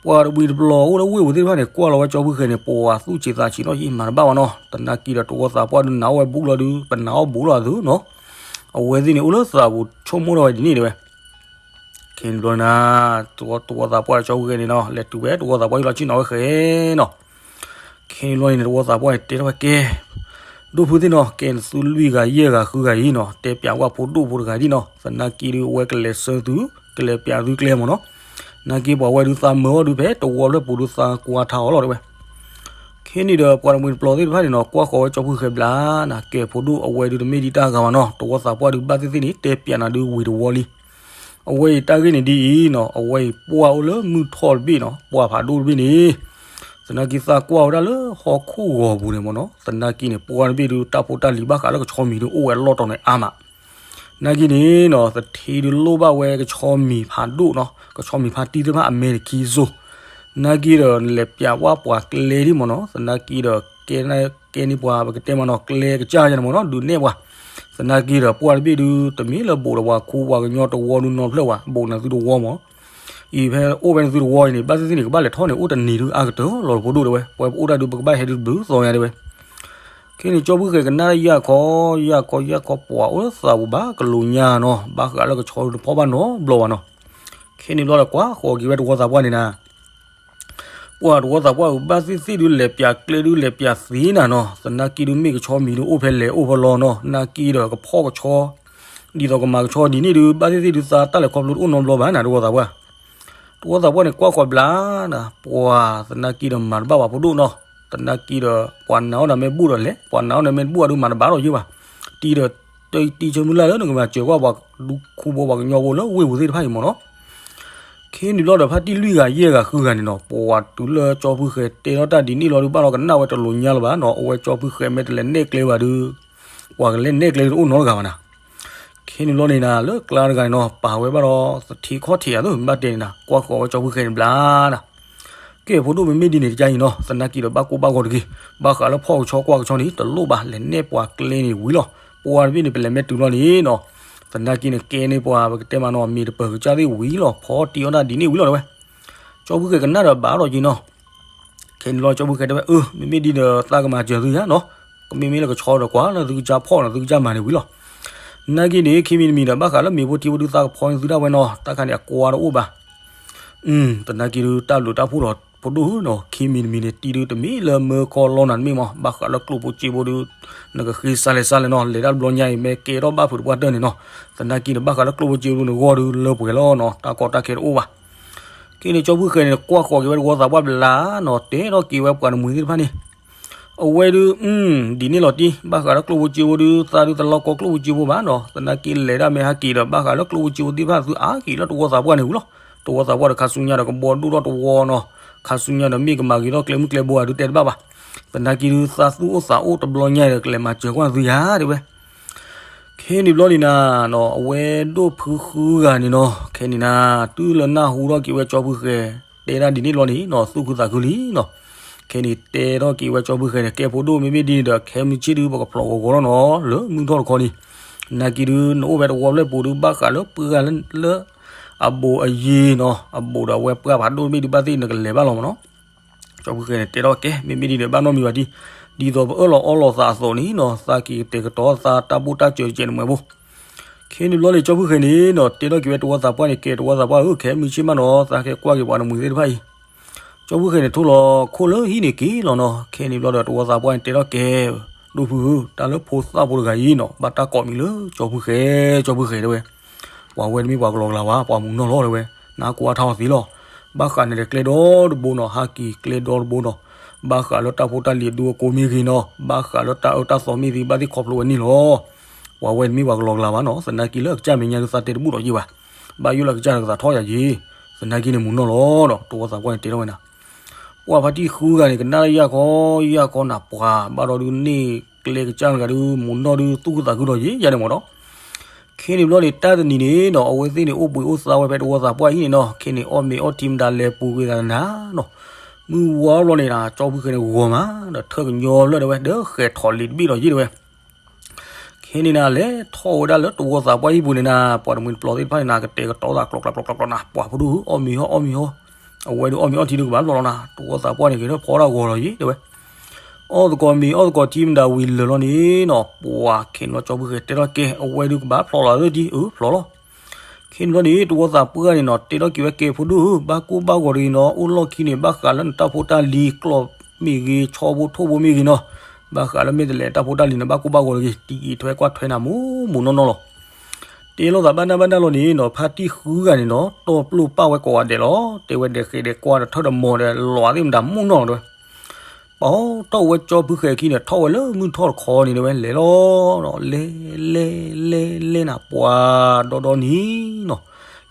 ပှၤတဝံၤတဘျီအိၣ်လၢဝ့ၢ်ပူၤသ့ၣ်တဖၣ်န့ၣ် ကွၢ်လီၤဝဲကၠီဖုဃဲၤန့ၣ် ပှၤသူၣ်ဆံးသးဆံးနီၢ်ယံၤမၤတဘၣ်ဘၣ်နီၤ သနာ်က့ဒီးတဝီသးပှၢ်ဒုးနာ်အီၣ်ဝဲဘူးလီၤဒုး ပနာ်အီၣ်ဘူးလီၤအသိးနီၤ အဝဲသ့ၣ်န့ၣ်အိၣ်လၢသးပူၤဆိကမိၣ်ထီၣ်ဝဲဒ်န့ၣ်တဲဝဲ ခဲန့ၣ်ဘျီနၤ တဝီသးပှၢ်ဒီးကၠီဖုဃဲၤန့ၣ်နီၤ လဲၤတုၤဝဲတဝီသးပှၢ်ဟံၣ်လီၤဆ့ၣ်နီၤဝဲဃဲနီၤ ခဲန့ၣ်ဘျီန့ၣ် တဝီသးပှၢ်န့ၣ်တဲထီၣ်ဝဲကဲ ဒိၣ်ဖုသ့ၣ်နီၤ ကဲနသုလွံၢ်ဂၤယဲၢ်ဂၤဃုဂၤအံၤနီၤ တဲပျးဝဲဖိဒိၣ်ဖိတဂၤဒ်နီၤ သနာ်က့ဒုးအဝဲကလဲၤဆၢသု ကလဲၤပျးသုကျဲမ့ၢ်နီၤ နာ်က့ပှၤဝဲဒုးသးမၢအီၣ်ဒုးဖဲတဝီဖျၢၣ်ပူၤဒုးသးကွၢ်ထါအီၤလီၤတဲဝဲ ခဲန့ၣ်ဒီးပှၤတမှံၤတပျီၤသ့ၣ်တဖၣ်န့ၣ်နီၤ ကွၢ်ဃီၤဝဲကၠီဖုဃဲၤဘျါနၤ ကဲဖိဒိၣ်အဝဲဒုးတမ့ၢ်ဒံးတၢ်ဂၤဘၣ်နီၤ တဝီသးပှၢ်ဒုးဘၣ်သ့ၣ်သ့ၣ်န့ၣ် တဲပျးနၤဒုးဝံၤတဝီလံ အဝဲအံၤတၢ်ဂ့ၢ်န့ၣ်ဒ်အံၤနီၤ အဝဲအံၤပှၢ်အိၣ်လၢမုၢ်ထီၣ်တဘ့ၣ်နီၤ ပှၢ်ဖးဒိၣ်တဘ့ၣ်န့ၣ် သနာ်က့သးကွၢ်ဝဲဒၣ်လၢဟီၣ်ခိၣ်ဂီၤပူၤန့ၣ်မ့ၢ်နီၤ သနာ်က့န့ၣ် ပှၢ်တဘ့ၣ်ဒုးတၢ်ဖိတၢ်လံၤဘၣ်ဃးလၢကဆီမံၤဒုးအိၣ်ဝဲလီၢ်တီၤန့ၣ်အါမး နာ်က့န့ၣ်နီၤ သထ့ဒုးလိၣ်ဘၣ်ဝဲကဆီမံၤဖးဒိၣ်နီၤ ကဆီမံၤဖါတံၢ်သ့ၣ်တဖၣ်အမဲာ်တခံစိ နာ်က့ဒီးနလဲၤပျးဝဲပှၤကျဲဒ်မ့ၢ်နီၤ သနာ်က့ဒီး ကဲန့ၣ်ပှၤပကတဲမ့ၢ်နီၤ ကျဲကစၢ်ယဲန့ၣ်မ့ၢ်နီၤ ဒုးနဲၣ်ပှၤ သနာ်က့ဒီးပှၢ်တဘ့ၣ်ဒုး တမ့ၢ်လၢဘူးဒီးပှၤခူပှၤကညီတဝီဒုးနီတဖျၢၣ်ဘၣ် ဘူးနသုတဝီမ့ၢ် အံၤဖဲအိၣ်ဖဲနသုတဝီအံၤန့ၣ် ဘၣ်သ့ၣ်သ့ၣ်န့ၣ် ကဘၣ်လဲၤထီၣ်န့ၣ် အိၣ်တနံၤဒုးအါကတၢၢ်လီၤဖိဒိၣ်တဲဝဲ ပှၤပအိၣ်တၢ်ဒုးပကဘၣ်ဟဲဒုးတဘျုးသီညါတဲဝဲ ခဲန့ၣ်ကၠီဖုဃဲၤကနၣ်ယၢ်ခီ ယၢ်ခီ ယၢ်ခီ ပှၤအိၣ်လၢသးပူၤဘၣ်ကလူၤညါနီၤ ဘၣ်ဃးလၢကဆီဒုးတဖီၣ်ဘၣ်နီတဘျီဘၣ်နီၤ ခဲန့ၣ်ဘျီဒီးကွၢ်ဃီၤက့ၤဝဲတဝီသးပှၢ်န့ၣ်နၤ ပှၤတဝီသးပှၢ်အံၤ ဘၣ်သ့ၣ်သ့ၣ်ဒုးလဲၤပျးကျဲဒုးလဲၤပျးသ့နၤနီၤ သနာ်က့ဒုးမ့ၢ်ကဆီမံၤဒုးအိၣ်ဖဲလဲၣ်အိၣ်ဖဲလီၤနီၤ နာ်က့ဒီးကဖီၣ်ကဆီ ဒ်သိးကမၤကဆီဒ်န့ၣ်ဒုး ဘၣ်သ့ၣ်သ့ၣ်ဒုးသးတၢ်လဲၤခီဖျိတအိၣ်နီတဘျီဘၣ်နၤ တဝီသးပှၢ် တဝီသးပှၢ်န့ၣ် ကွၢ်ဃီၤဘျါနၤ ပှၤသနာ်က့ဒီးမၤတဘၣ်ဘၣ်ဖိဒိၣ်နီၤ သနာ်က့ဒီး ပှၤနာ်အီၤန့ၣ်မ့ၢ်ဘူၣ်ဒီးလဲၤ, ပှၤနာ်အီၤန့ၣ်မ့ၢ်ဘူၣ်အဒုးမၤတဘၣ်ဒီးယ့ၢ်ဘၣ်. တံၤဒီး တံၤဆၢမုၢ်လၢ်လၢနကမၤစၢၤကွၢ်ပှၤဒူခူဖိပှၤကညီဖိလၢဝ့ၢ်ပူၤသ့ၣ်တဖၣ်အံၤမ့ၢ်နီၤ. ခဲန့ၣ်ဘျီဒီး ဖါတံၢ်လွံၢ်ဂၤယဲၢ်ဂၤဃုဂၤန့ၣ်နီၤ, ပှၤတုၤလၢကၠီဖုဃဲၤတဲထီၣ်တၢ်ဒ်န့ၣ်လီၤဒုး ဘၣ်ဒီးကနၣ်ဝဲတလိၤညါလၢၤဘၣ်နီၤ, အဝဲကၠီဖုဃဲၤမ့ၢ်တလဲၤနဲၣ်ကျဲဘၣ်ဒုး ပှၤကလဲၤနဲၣ်ကျဲတအိၣ်နီတဂၤဘၣ်နၤ. ခဲန့ၣ်ဘျီန့ၣ်နၤ လၢကျါတဂၤန့ၣ်နီၤ ပာ်ဝဲဘၣ်ဒီးသထ့ခီၣ်ထံးအသိး ဘၣ်တဲန့ၣ်နၤ ကွၢ်ဃီၤဝဲကၠီဖုဃဲၤန့ၣ်ဘျါနၤ. ကဲ ဖိဒိၣ် မ့မ့ၢ်ဒ်န့ၣ်တကါအံၤနီၤ သနာ်က့ဒီးဘၣ်ကိၢ်ဘၣ်ဂီၤတဂ့ၤ, ဘၣ်ဃးလၢဖီၣ်ကဆီကွၢ်ကဆီန့ၣ် တလိၣ်ဘၣ် လဲၤနဲၣ်ပှၤကျဲန့ၣ်ဝံၤလီၤ. ပှၤတဘ့ၣ်န့ၣ် ပလဲၤမဲာ်တုၤလီၤန့ၣ်နီၤ သနာ်က့န့ၣ် ကဲန့ၢ်ပှၤ ပကတဲမးနီၤ မ့ၢ်တပၢၤကစၢ်သ့ၣ်ဝံၤလီၤ ဖီတံၢ်အီၣ်တၢ်ဒ်န့ၣ်ဝံၤလီၤတဲဝဲ. ကၠီဖုဃဲၤကနၣ်ဒီးဘၣ်ဒီးက့ၤနီၤ ခဲန့ၣ်လီၤ ကၠီဖုဃဲၤတဲဝဲ အၢ မ့မ့ၢ်ဒ်ဒီးသးကမၤစၢၤသုယါနီၤ, ကမ့မ့ၢ်လၢကဆီဒီးကွၢ်လၢသုကစၢ်ဖီၣ်နီၤ သုကစၢ်မၤန့ၣ်ဝံၤလီၤ. နာ်က့န့ၣ် ခံမံၤတမံၤဒီး ဘၣ်ဃးလၢမ့ၤဖိထံဖိဒုးသးကဖီန့ၢ်သုဒၣ်ဝဲနီၤ တၢ်ခါန့ၣ်အကွၢ်တအိၣ်ဘၣ်. သနာ်က့ဒုး တၢ်ဘျုးတၢ်ဖှိၣ်ဒီးဖိဒိၣ်နီၤ ခံမံၤတမံၤန့ၣ် တံၤဒုးတမ့ၢ်လၢမၢခီလီနၤတမ့ၢ်မး ဘၣ်ဃးလၢကျိၣ်ဖိစ့ဖိဒုး နကဃ့စါလဲၤစါလဲၤနီၤ လဲၤတၢ်တဘျီညါအံၤ မ့ၢ်ကဲထီၣ်ဘၣ်ဖုးတပှၢ်တၢၢ်န့ၣ်နီၤ သနာ်က့န့ၣ် ဘၣ်ဃးလၢကျိၣ်ဖိစ့ဖိဒုးနဂီၢ်ဒုးလၢပှဲၤလီၤနီၤ တၢ်ကီတၢ်ခဲတအိၣ်ဘၣ်. ခဲန့ၣ် ကၠီဖုဃဲၤန့ၣ် ကွၢ်ဃီၤက့ၤဝဲတဝီသးပှၢ်ဘျါနီၤ တဲထီၣ်က့ၤဝဲပှၤတမှံၤသ့ၣ်တဖၣ်န့ၣ် အဝဲဒုး ဒ်န့ၣ်လီၤတံၢ် ဘၣ်ဃးလၢကျိၣ်ဖိစ့ဖိဒုး သးဒုးတလီၤကီကျိၣ်ဖိစ့ဖိဘၣ်နီၤ သနာ်က့လဲၤဒၣ်မ့ၢ်ဟးက့ၤဒီး ဘၣ်ဃးလၢကျိၣ်ဖိစ့ဖိသ့ၣ်တဖၣ်သုအါက့ၤလၢတဝီသးပှၢ်န့ၣ်ဝံၤလီၤ. တဝီသးပှၢ်ဒီးခါဆူညါဒီးကဘီဒိၣ်ထီၣ်တဝီနီၤ ခါဆူညါဒီးမ့ၢ်ကမၤဂ့ၤထီၣ်ကျဲမုၢ်ကျဲဘိဧါ ဒုးတဲတဘၣ်ဘၣ်. သနာ်က့ဒုး သးသူၣ်အိၣ်သးအိၣ်တဘျီညါဒီး ကလဲၤမၤစၢၤကွၢ်သုယါတဲဝဲ ခဲန့ၣ်ဘျီန့ၣ်နၤနီၤ အဝဲဒိၣ်ဖုဃုဂၤန့ၣ်နီၤ ခဲန့ၣ်နၤ တုၤလၢနၢ်ဟူထီၣ်က့ၤဝဲကၠီဖုဃဲၤ တဲဒၣ်ဒ်န့ၣ်ဘျီန့ၣ်နီၤ သူၣ်ခုသးခုလံနီၤ. ခဲန့ၣ်တဲထီၣ်က့ၤဝဲကၠီဖုဃဲၤန့ၣ် ကဲဖိဒိၣ် မ့မ့ၢ်ဒ်န့ၣ်ဒီး ခဲမုၢ်ဆ့ၣ်ဒုး ပကဖျိးဂီၤဂီၤလီၤနီၤ လၢမုၢ်ထီၣ်တခီန့ၣ် နာ်က့ဒုး နအိၣ်ဖဲတဝီဖျၢၣ်ပူၤဒုး ဘၣ်ဃးလၢပှၢ်လၢ အဘူးအယံၤနီၤ အဘူးဒီးအဝဲပှၢ်ဖးဒိၣ်တဘ့ၣ်ဒုး ဘၣ်သ့ၣ်နကလဲၤဘၣ်လီၤမ့ၢ်နီၤ. ကၠီဖုဃဲၤန့ၣ် တဲထီၣ်ကဲ မ့မ့ၢ်ဒ်န့ၣ် ဘၣ်နီတမံၤဘၣ်တံၢ်, ဒ်သိးပအၢၣ်လီၤအီလီၤသးအသိးန့ၣ်နီၤ သးက့ၤကတဲာ်ကတီၤသးတၢ်ဘိၣ်တၢ်စၢၤတကဲးန့ၣ်မ့ၢ်ဘိ. ခဲန့ၣ်ဘျီန့ၣ် ကၠီဖုဃဲၤန့ၣ်နီၤ တဲထီၣ်က့ၤဝဲတဝီသးပှၢ်န့ၣ် ကဲတဝီသးပှၢ်ဧၢ ခဲမုၢ်ဆ့ၣ်မးနီၤ သးကဲကွၢ်က့ၤပှၤတမှံၤသ့ၣ်တဖၣ်အံၤ ကၠီဖုဃဲၤန့ၣ် ထိၣ်လီၤခိၣ်လၢဟံၣ်န့ၣ်က့ၤလီၤနီၤ. ခဲန့ၣ်ဘျီဒီး တဝီသးပှၢ်န့ၣ် တဲထီၣ်ကဲ, ဒိၣ်ဖုဧၢ, တၢ်လၢဖိသၣ်ဖိတဂၤအံၤနီၤ ဘၣ်တၢ်ကိးမံၤလၢ ကၠီဖုဃဲၤ, ကၠီဖုဃဲၤတဲဝဲ. ပှၤဝဲတမ့ၢ်ပှၤကလီၤကလၤဘၣ်, ပှၤမူနီၢ်လီၤတဲဝဲ. နကွၢ်ထီၣ်သ့လီၤ. ဘၣ်ဃးန့ၣ်ဒီးကျဲဒီတဘိနီၤ, ဟးက့ၤကျဲဒီတဘိနီၤ. ဘၣ်ဃးလၢတၢ်ဖိတၢ်လံၤအဒူအကိးမ့ၢ်ဂ့ၤနီၤ, ဘၣ်ဃးလၢတၢ်အၢတၢ်သီမ့ၢ်ဂ့ၤ ဘၣ်သ့ၣ်ခီဖျိဝဲန့ၣ်လီၤ. ပှၤဝဲတမ့ၢ်ပှၤကလီၤကလၤဘၣ်နီၤ, သနာ်က့လၢအကစၢ်မဲာ်ညါဒုးသးတဲတဘူၣ်ဒီးယ့ၢ်ဘၣ်. ဘၣ်ယိၣ်လၢအကစၢ်တကသးထီၣ်ယၤယ့ၢ်, သနာ်က့န့ၣ်မူနီၢ်လီၤဒီး တဝီသးပှၢ်န့ၣ်တဲထီၣ်ဝဲနၤ. ပှၤဖါတံၢ်ဃုဂၤန့ၣ် ကနၣ်လၢယၢ်ခီယၢ်ခီနၤ ပှၤဘၣ်ဒီးဒုးန့ၢ်ကျဲကစၢ်တဂၤဒုး မူနီၢ်ဒုးသူၣ်ခုသးခုဒီးယ့ၢ်ယၤန့ၣ်မ့ၢ်နီၤ. ခဲန့ၣ်ဘျီန့ၣ် တၢ်တနံၤန့ၣ်နီၤ အဝဲသ့ၣ်န့ၣ် အိၣ်ဘှံးအိၣ်သါဝဲဖဲတဝီသးပှၢ်အံၤန့ၣ်နီၤ, ခဲန့ၣ် အီၣ်မ့ၤအီထံမတၤလဲၤပူၤကွံာ်သးနၤနီၤ. မုၢ်ဝါဘျီန့ၣ်နၤ ကၠီဖုဃဲၤန့ၣ် ဂီၤမး ဒီးထၢၣ်ကညီဖျၢၣ်တဲဝဲ ဒီးဃဲၤထီၣ်လံာ်တဘ့ၣ်ဒီးယ့ၢ်တဲဝဲ. ခဲန့ၣ်နၤ လဲၤထီၣ်ဝဲဒၣ်လၢတဝီသးပှၢ်အံၤပူၤန့ၣ်နၤ ပှၤတမှံၤတပျီၤသ့ၣ်တဖၣ်န့ၣ်နၤ ကတဲာ်ကတီၤသးကျီကျီကျီကျီနၤ ပှၤဖိဒိၣ်ဧၢ အီၣ်မ့ၤဟီ အီၣ်မ့ၤဟီ. အဝဲဒုးအီၣ်မ့ၤအီထံဒုးကဘၣ်ဖျိးလီၤနၤ တဝီသးပှၢ်န့ၣ် က့ၤထီၣ်ဖီဒၣ်ဂီၤလီၤယ့ၢ်တဲဝဲ. အီၣ်သကိးမ့ၤအီၣ်သကိးထံမတၤဝံၤလၢာ်လီၤန့ၣ်နီၤ ပှၤခဲန့ၣ်လီၤကၠီဖုဃဲၤတဲထီၣ်ကဲ အဝဲဒုးကဘၣ်ဖျိးလီၤသၢထံ အၢ ဖျိးလီၤ. ခဲန့ၣ်ဘျီန့ၣ် တဝီသးပှၢ်န့ၣ်နီၤ တဲထီၣ်က့ၤဝဲကဲဖိဒိၣ်ဧၢ ဘၣ်ကိၢ်ဘၣ်ဂီၤတဂ့ၤနီၤ အိၣ်လီၢ်ခံန့ၣ် ဘၣ်ဃးလၢနတၢ်ဖိတၢ်လံၤ ကျီၢ်မ့ၢ်ဂ့ၤ ဆီဖိထိၣ်ဖိမ့ၢ်ဂ့ၤနီၤ ဘၣ်ဃးလၢမ့ၢ်တလဲၤတၢ်ဖိတၢ်လံၤန့ၣ် ဘၣ်ကိၢ်ဘၣ်ဂီၤတဂ့ၤ တံၤအံၤထွဲကွၢ်ထွဲနၤမူမူနီၢ်နီၢ်လီၤ. တဲလိာ်သးဘၣ်နၢ်ဘၣ်နၢ်လီၤန့ၣ်နီၤ ဖါတံၢ်ဃုဂၤန့ၣ်နီၤ တီၢ်ပျိၢ်ပာ်ဝဲကိးဂၤဒဲးလီၤ တဲဝဲဒဲးဃ့ဒဲးကွၢ်ဒီးထၢၣ်ဒီးမီၤဒီးလီၤသ့ၣ်မတၤမူနီၢ်လီၤတဲဝဲ. ပာ်ထီၣ်ဝဲကၠီဖုဃဲၤခံန့ၣ် ထီၣ်ဝဲလၢမုၢ်ထီၣ်တခီန့ၣ်တဲဝဲ လဲၤလီၤ လဲၤလဲၤလဲၤနၤ ပှၤဒီဒီနံၤနီၤ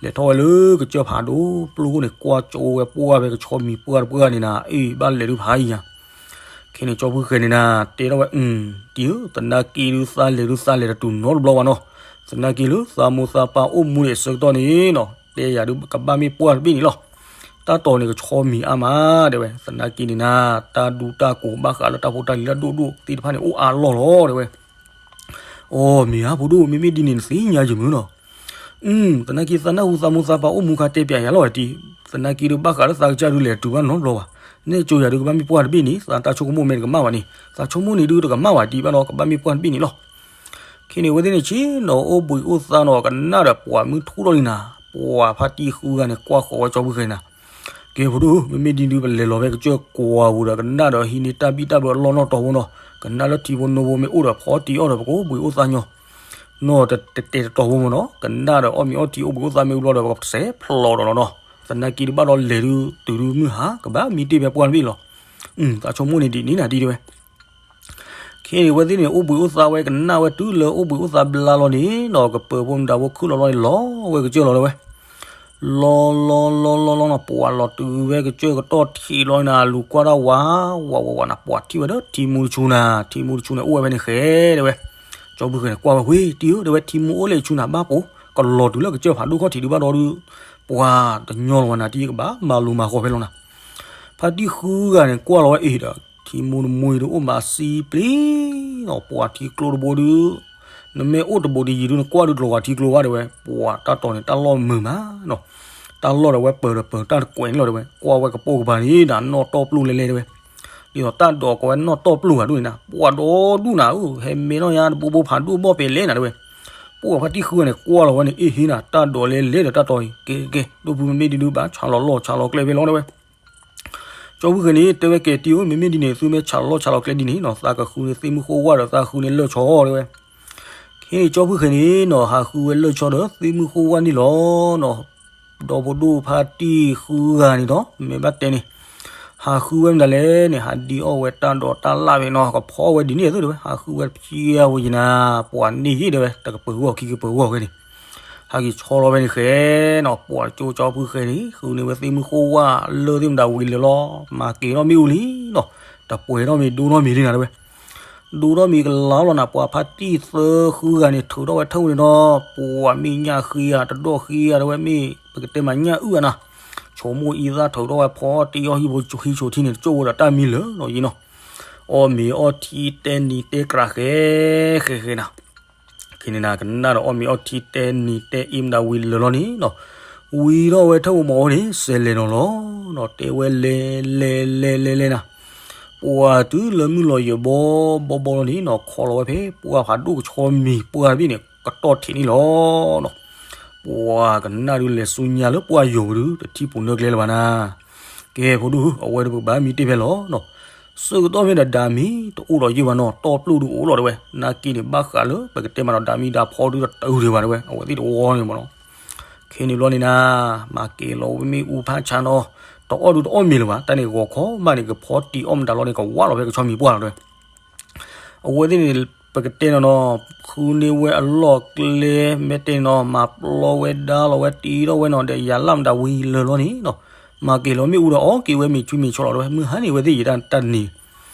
လဲၤထီၣ်ဝဲလၢကစၢၢ်ဖးဒိၣ် ပျိၢ်ခိၣ်န့ၣ် ကွၢ်ကၠိဝဲပှၢ်ဖဲကဆီမံၤပှၢ်တပှၢ်န့ၣ်နၤ အ့ၣ် ဘၣ်လဲၤဒုးဖးယံၤညါ ခဲန့ၣ် ကၠီဖုဃဲၤန့ၣ်နၤ တဲထီၣ်ဝဲ တံၤဧၢ သနာ်က့ဒုးသးလဲၤဒုးသးလဲၤတတုၤနီတဘျီဘၣ်နီၤ သနာ်က့လၢသးမိၢ်သးပၢ်အိၣ်မူဒံးအဆၢကတီၢ်န့ၣ်နီၤ တဲယၤဒုးကဘၣ်မ့ၢ်ပှၢ်တဘ့ၣ်န့ၣ်လီၤ တၢ်တီၤန့ၣ်ကဆီမံၤအါမး တဲဝဲ သနာ်က့န့ၣ်နၤ တၢ်ဒူတၢ်ကိးဘၣ်ဃးလၢတၢ်ဖိတၢ်လံၤလၢအဒိၣ်ဒိၣ်သ့ၣ်တဖၣ်န့ၣ် အိၣ်အါလီၢ်လီၤ တဲဝဲ. အိ မ့ၢ်ဧါ ဖိဒိၣ် မ့မ့ၢ်ဒ်န့ၣ်နသ့ၣ်ညါယမုၢ်နီၤ. သနာ်က့သးနၢ်ဟူသးမိၢ်သးပၢ်အိၣ်မူခါတဲပျးယၤလီၤဝဲတံၢ် သနာ်က့ဒုးဘၣ်ဃးလၢသးကစၢ်ဒုးလဲၤတုၤဘၣ်နီတဘျီဘၣ်. နဲၣ်ကၠိယၤဒုးကဘၣ်မ့ၢ်ပှၢ်တဘ့ၣ်န့ၣ် သးတၢ်ဆိကမိၣ်မ့ၢ်တကမၣ်ဘၣ်န့ၣ် သးဆိကမိၣ်န့ၣ်ဒုးတကမၣ်ဘၣ်တံၢ်ဘၣ်နီၤ ကဘၣ်မ့ၢ်ပှၢ်တဘ့ၣ်န့ၣ်လီၤ. ခဲန့ၣ် အဝဲသ့ၣ်န့ၣ်ဆ့ၣ်နီၤ အိၣ်ဘှံးအိၣ်သါနီၤ ကနၣ်ဒီးပှၤမုၢ်ထူၣ်ထီၣ်လံနၤ ပှၤဖါတံၢ်ဃုဂၤန့ၣ် ကွၢ်ဃီၤဝဲကၠီဖုဃဲၤနၤ ကဲ ဖိဒိၣ် မ့မ့ၢ်ဒ်ဒုး ပလဲၤလီၤဖဲကစၢၢ်ကိးပူၤဒီး ကနၣ်ဒီးဟံးန့ၢ်တၢ်ဘံၣ်တၢ်ဘၢအလီၢ်နီၢ်တီၤဖိနီၤ ကနၣ်လၢထံဖိနိဖိမ့ၢ်အိၣ်ဒီးဖီတံၢ်အီၣ်ဒီး ပကအိၣ်ဘှံးအိၣ်သါညီ နီၢ်တတဲတတီၤဖိမ့ၢ်နီၤ ကနၣ်ဒီးအီၣ်မ့ၤအီထံအိၣ်ဘှံးအိၣ်သါမ့ၢ်အိၣ်ဘျီဒီး ပကစဲးဖျိးဒီးလီၤနီၤ သနာ်က့ဒုးဘၣ်ဒီးလဲၤဒုးတုၤဒုးမုၢ်ဟါ ကဘၣ်မံတ့ၢ်ဖဲပှၢ်တဘ့ၣ်လီၤ. သးဆိကမိၣ်န့ၣ်ဒ်န့ၣ်နၤဒ်တဲဝဲ. ခဲအံၤန့ၣ် အဝဲသ့ၣ်န့ၣ် အိၣ်ဘှံးအိၣ်သါဝဲ ကနၣ်ဝဲတုၤလၢအိၣ်ဘှံးအိၣ်သါဘျါလီၤန့ၣ်နီၤ ကပၢၤဖိမတၤဖိခုၣ်လီၤလီၤန့ၣ် လီၤဝဲကစၢၢ်လီၤတဲဝဲ. လီၤလီၤလီၤလီၤလီၤနီၤ ပှၤလီၤတုၤဝဲကစၢၢ်ကတီၢ်ထံးလီၤနၤ လူၤကွၢ်တၢ်ဝး ဝးဝးဝးနၤ ပှၤထံၣ်ဝဲဒီးထံမူတဆူနၤ ထံမူတဆူန့ၣ် အိၣ်ဝဲဖဲန့ၣ်ဃဲတဲဝဲ. ကၠီဖုဃဲၤန့ၣ် ကွၢ်ဝဲဝ့ၢ်တံၢ်ဧၢ တဲဝဲ ထံမူအိၣ်လၢဆူနၤဘၣ်ပိာ် ကလီၤတုၤလၢကစၢၢ်ဖးဒိၣ်ခီၣ်ထံးဒုးဘၣ်ဒီးဒုး ပှၤတညီလီၤဝဲနၤတံၢ် ကဘၣ်မၤလိၤမၤဃီၤဖဲလီၤနၤ. ဖါတံၢ်ဃုဂၤန့ၣ် ကွၢ်လီၤဝဲအံၤဒီး ထံမူတမူအံၤဒုးအိၣ်မးစံပျံၤနီၤ ပှၤထံကျိတဘိဒုး နမ့ၢ်အိၣ်တဘိဒုးယံၤဒုး နကွၢ်ဒုးတလီၤဂာ်ထံကျိဘၣ်တဲဝဲ ပှၤတၢ်တီၤန့ၣ်တၢ်လီၢ်မုာ်မးနီၤ တၢ်လီၢ်ဒီးဝဲပၢၤဒီးပၢၤတၢ်တကွဲးန့ၣ်လီၤတဲဝဲ ကွၢ်ဝဲကပိာ်ကပၤန့ၣ် ဒၣ်နီၣ်တီၢ်ပျိၢ်လဲလဲတဲဝဲ ဒ်သိးတၢ်ဒိးကိးဝဲနီၣ်တီၢ်ပျိၢ်ဂၤဒိၣ်န့ၣ်နၤ ပှၤဒီဒူၣ်နၤဧၢ ဟဲမဲနီၣ်ညါတဘိဘိဖးဒိၣ်ဘီၣ်ပဲၤလဲနၤတဲဝဲ. ပှၤဖါတံၢ်ဃုဂၤန့ၣ် ကွၢ်လီၤဝဲန့ၣ် အ့ၣ်ဟ့နၤ တၢ်ဒိးလဲလဲဒီးတၢ်တီၤအံၤ ကဲကဲကဲ ဒိၣ်ဖုမ့မ့ၢ်ဒ်ဒုးဘၣ် ဆးလီၤလီၢ်ဆးလီၤကျဲဖဲလီၤတဲဝဲ. ကၠီဖုဃဲၤန့ၣ် တဲဝဲကဲတံၢ်ဧၢ မ့မ့ၢ်ဒ်န့ၣ် သုမ့ၢ်ဆးလီၤလီၢ်ဆးလီၤကျဲဒ်န့ၣ်နီၤ သးကဃုန့ၢ်သ့ၣ်မုၢ်ဃိဝၣ်ဒီးသးဃုန့ၢ်လၢၢ်ဆီတဲဝဲ. ခဲအံၤကၠီဖုဃဲၤန့ၣ်နီၤ ဟးဃုဝဲလၢၢ်ဆီဒီးသ့ၣ်မုၢ်ဃိဝၣ်န့ၣ်လီၤနီၤ ဒီဖိဒိၣ်ဖါတံၢ်ဃုဂၤန့ၣ်ဒီး မ့ၢ်ဘၣ်တဲန့ၣ် ဟးဃုဝဲမတၤလဲၣ်န့ၣ် ဟးဒံးအီၣ်ဝဲတၢ်ဒိးတၢ်လၣ်ဖဲနီၤ ကဖီဝဲဒ်န့ၣ်သုတဲဝဲ ဟးဃုဝဲတဖျဲဝဲယနၤ ပှၤန့ၣ်ယ့ၣ်တဲဝဲ တကပၢၤဂီၢ်ခံကပၢၤဂီၢ်ဃဲန့ၣ် ဟးက့ၤဆီလီၤဖဲန့ၣ်ဃဲနီၤ ပှၤကၠိကၠီဖုဃဲၤန့ၣ် ဃုန့ၢ်ဝဲသ့ၣ်မုၢ်ဃိဝၣ်လၢၢ်သ့ၣ်မတၤဝံၤလၢာ်လီၤ မၤက့ၤထီၣ်မ့ၣ်အူလံနီၤ တပှဲၤထီၣ်မ့ၤဒိၣ်ထီၣ်မ့ၤလံနၤတဲဝဲ ဒိၣ်ထီၣ်မ့ၤကလၤလီၤနၤ ပှၤဖါတံၢ်သၢဃုဂၤန့ၣ် ထုးထီၣ်ဝဲထၢၣ်ဝဲန့ၣ်ဒီး ပှၤမ့ၢ်ညၣ်ဃ့ဧါ တဒီၣ်ဃ့ဧါ တဲဝဲမ့ၢ် ပကတဲမးညၣ်အုၣ်ဧါနၤ ဆိကမိၣ်အံသၣ်ထုးထီၣ်ဝဲဖီတံၢ်အီၣ်ဟံၣ်ဖိဟံၣ်ဆိးထံန့ၣ် တကၠိၣ်ဝဲဒီးတၢ်မံလၢာ်နီၤယံၤနီၤ အီၣ်မ့ၤအီထံတဲနံၤတဲကြးဃဲ ဃဲဃဲနၤ ခဲန့ၣ်နၤ ကနၣ်ဒီးအီၣ်မ့ၤအီထံတဲနံၤတဲအ့မတၤဝံၤလၢာ်လီၤန့ၣ်နီၤ ဝံၤထီၣ်ဝဲထၢၣ်ဝဲမီၤဝဲန့ၣ် စဲးလဲၤနီၤလီၤနီၤ တဲဝဲလဲၤလဲၤလဲၤလဲၤလဲၤနၤ ပှၤတုၤလၢမုၢ်လီၤယံၤဘီဘီဘီလီၤန့ၣ်နီၤ ခီလီၤဝဲဖဲ ပှၤဖးဒိၣ်ကဆီမံၤပှၢ်တဘ့ၣ်န့ၣ် ကတီၢ်ထံးန့ၣ်လီၤနီၤ ပှၤကနၣ်ဒုးလဲၤဆူညါလၢပှၢ်ယိာ်ဝဲဒုး တထံၣ်ပူၤနၢကျဲလၢၤဘၣ်နၤ ကဲဖိဒိၣ်ဧၢ အဝဲဒုးပကဘၣ်မံတ့ၢ်ဖဲလီၤနီၤ ဆၢကတီၢ်ဖဲဒီးဒၤမံ တအိၣ်ဒီးယ့ၢ်ဘၣ်နီၤ တီၢ်ပျိၢ်ဒုးအိၣ်လီၤတဲဝဲ နာ်က့န့ၣ် ဘၣ်ဃးလၢပကတဲမးဒီးဒၤမံဒၤဖီဒုးတတုၤဒံးဘၣ်တဲဝဲ အဝဲသ့ၣ်တဝီန့ၣ်မ့ၢ်နီၤ ခဲန့ၣ်ဘျီန့ၣ်နၤ မၤက့ၤလီၤဝဲမ့ၣ်အူဖးဆါနီၤ တအီၣ်ဒုးတအီၣ်မ့ၤလၢၤဘၣ် တၢ်န့ၣ်ဂီၤခီဘၣ်န့ၣ် ကဖီတံၢ်အီၣ်မတၤလီၤန့ၣ် ကဝးလီၤဖဲကဆီမံၤပှၢ်လီၤတဲဝဲ အဝဲသ့ၣ်န့ၣ် ပကတဲနီၤနီၤ ဃုန့ၢ်ဝဲအလီၢ်ကျဲ မ့ၢ်တဲနီၤ မၤပျီဝဲဒါလီၤဝဲ တံၢ်ထီၣ်ဝဲနီၤ ဒီးယၤလၢ်မတၤဝံၤလၢာ်လီၤန့ၣ်နီၤ မၤက့ၤလီၤမ့ၣ်အူဒီးအီၣ်က့ၤဝဲမ့ၤဆူမ့ၤဆီလီၤတဲဝဲ မုၢ်ဟါန့ၣ်ဝဲသ့ၣ်ယတၢ်တၢ်တနံၤ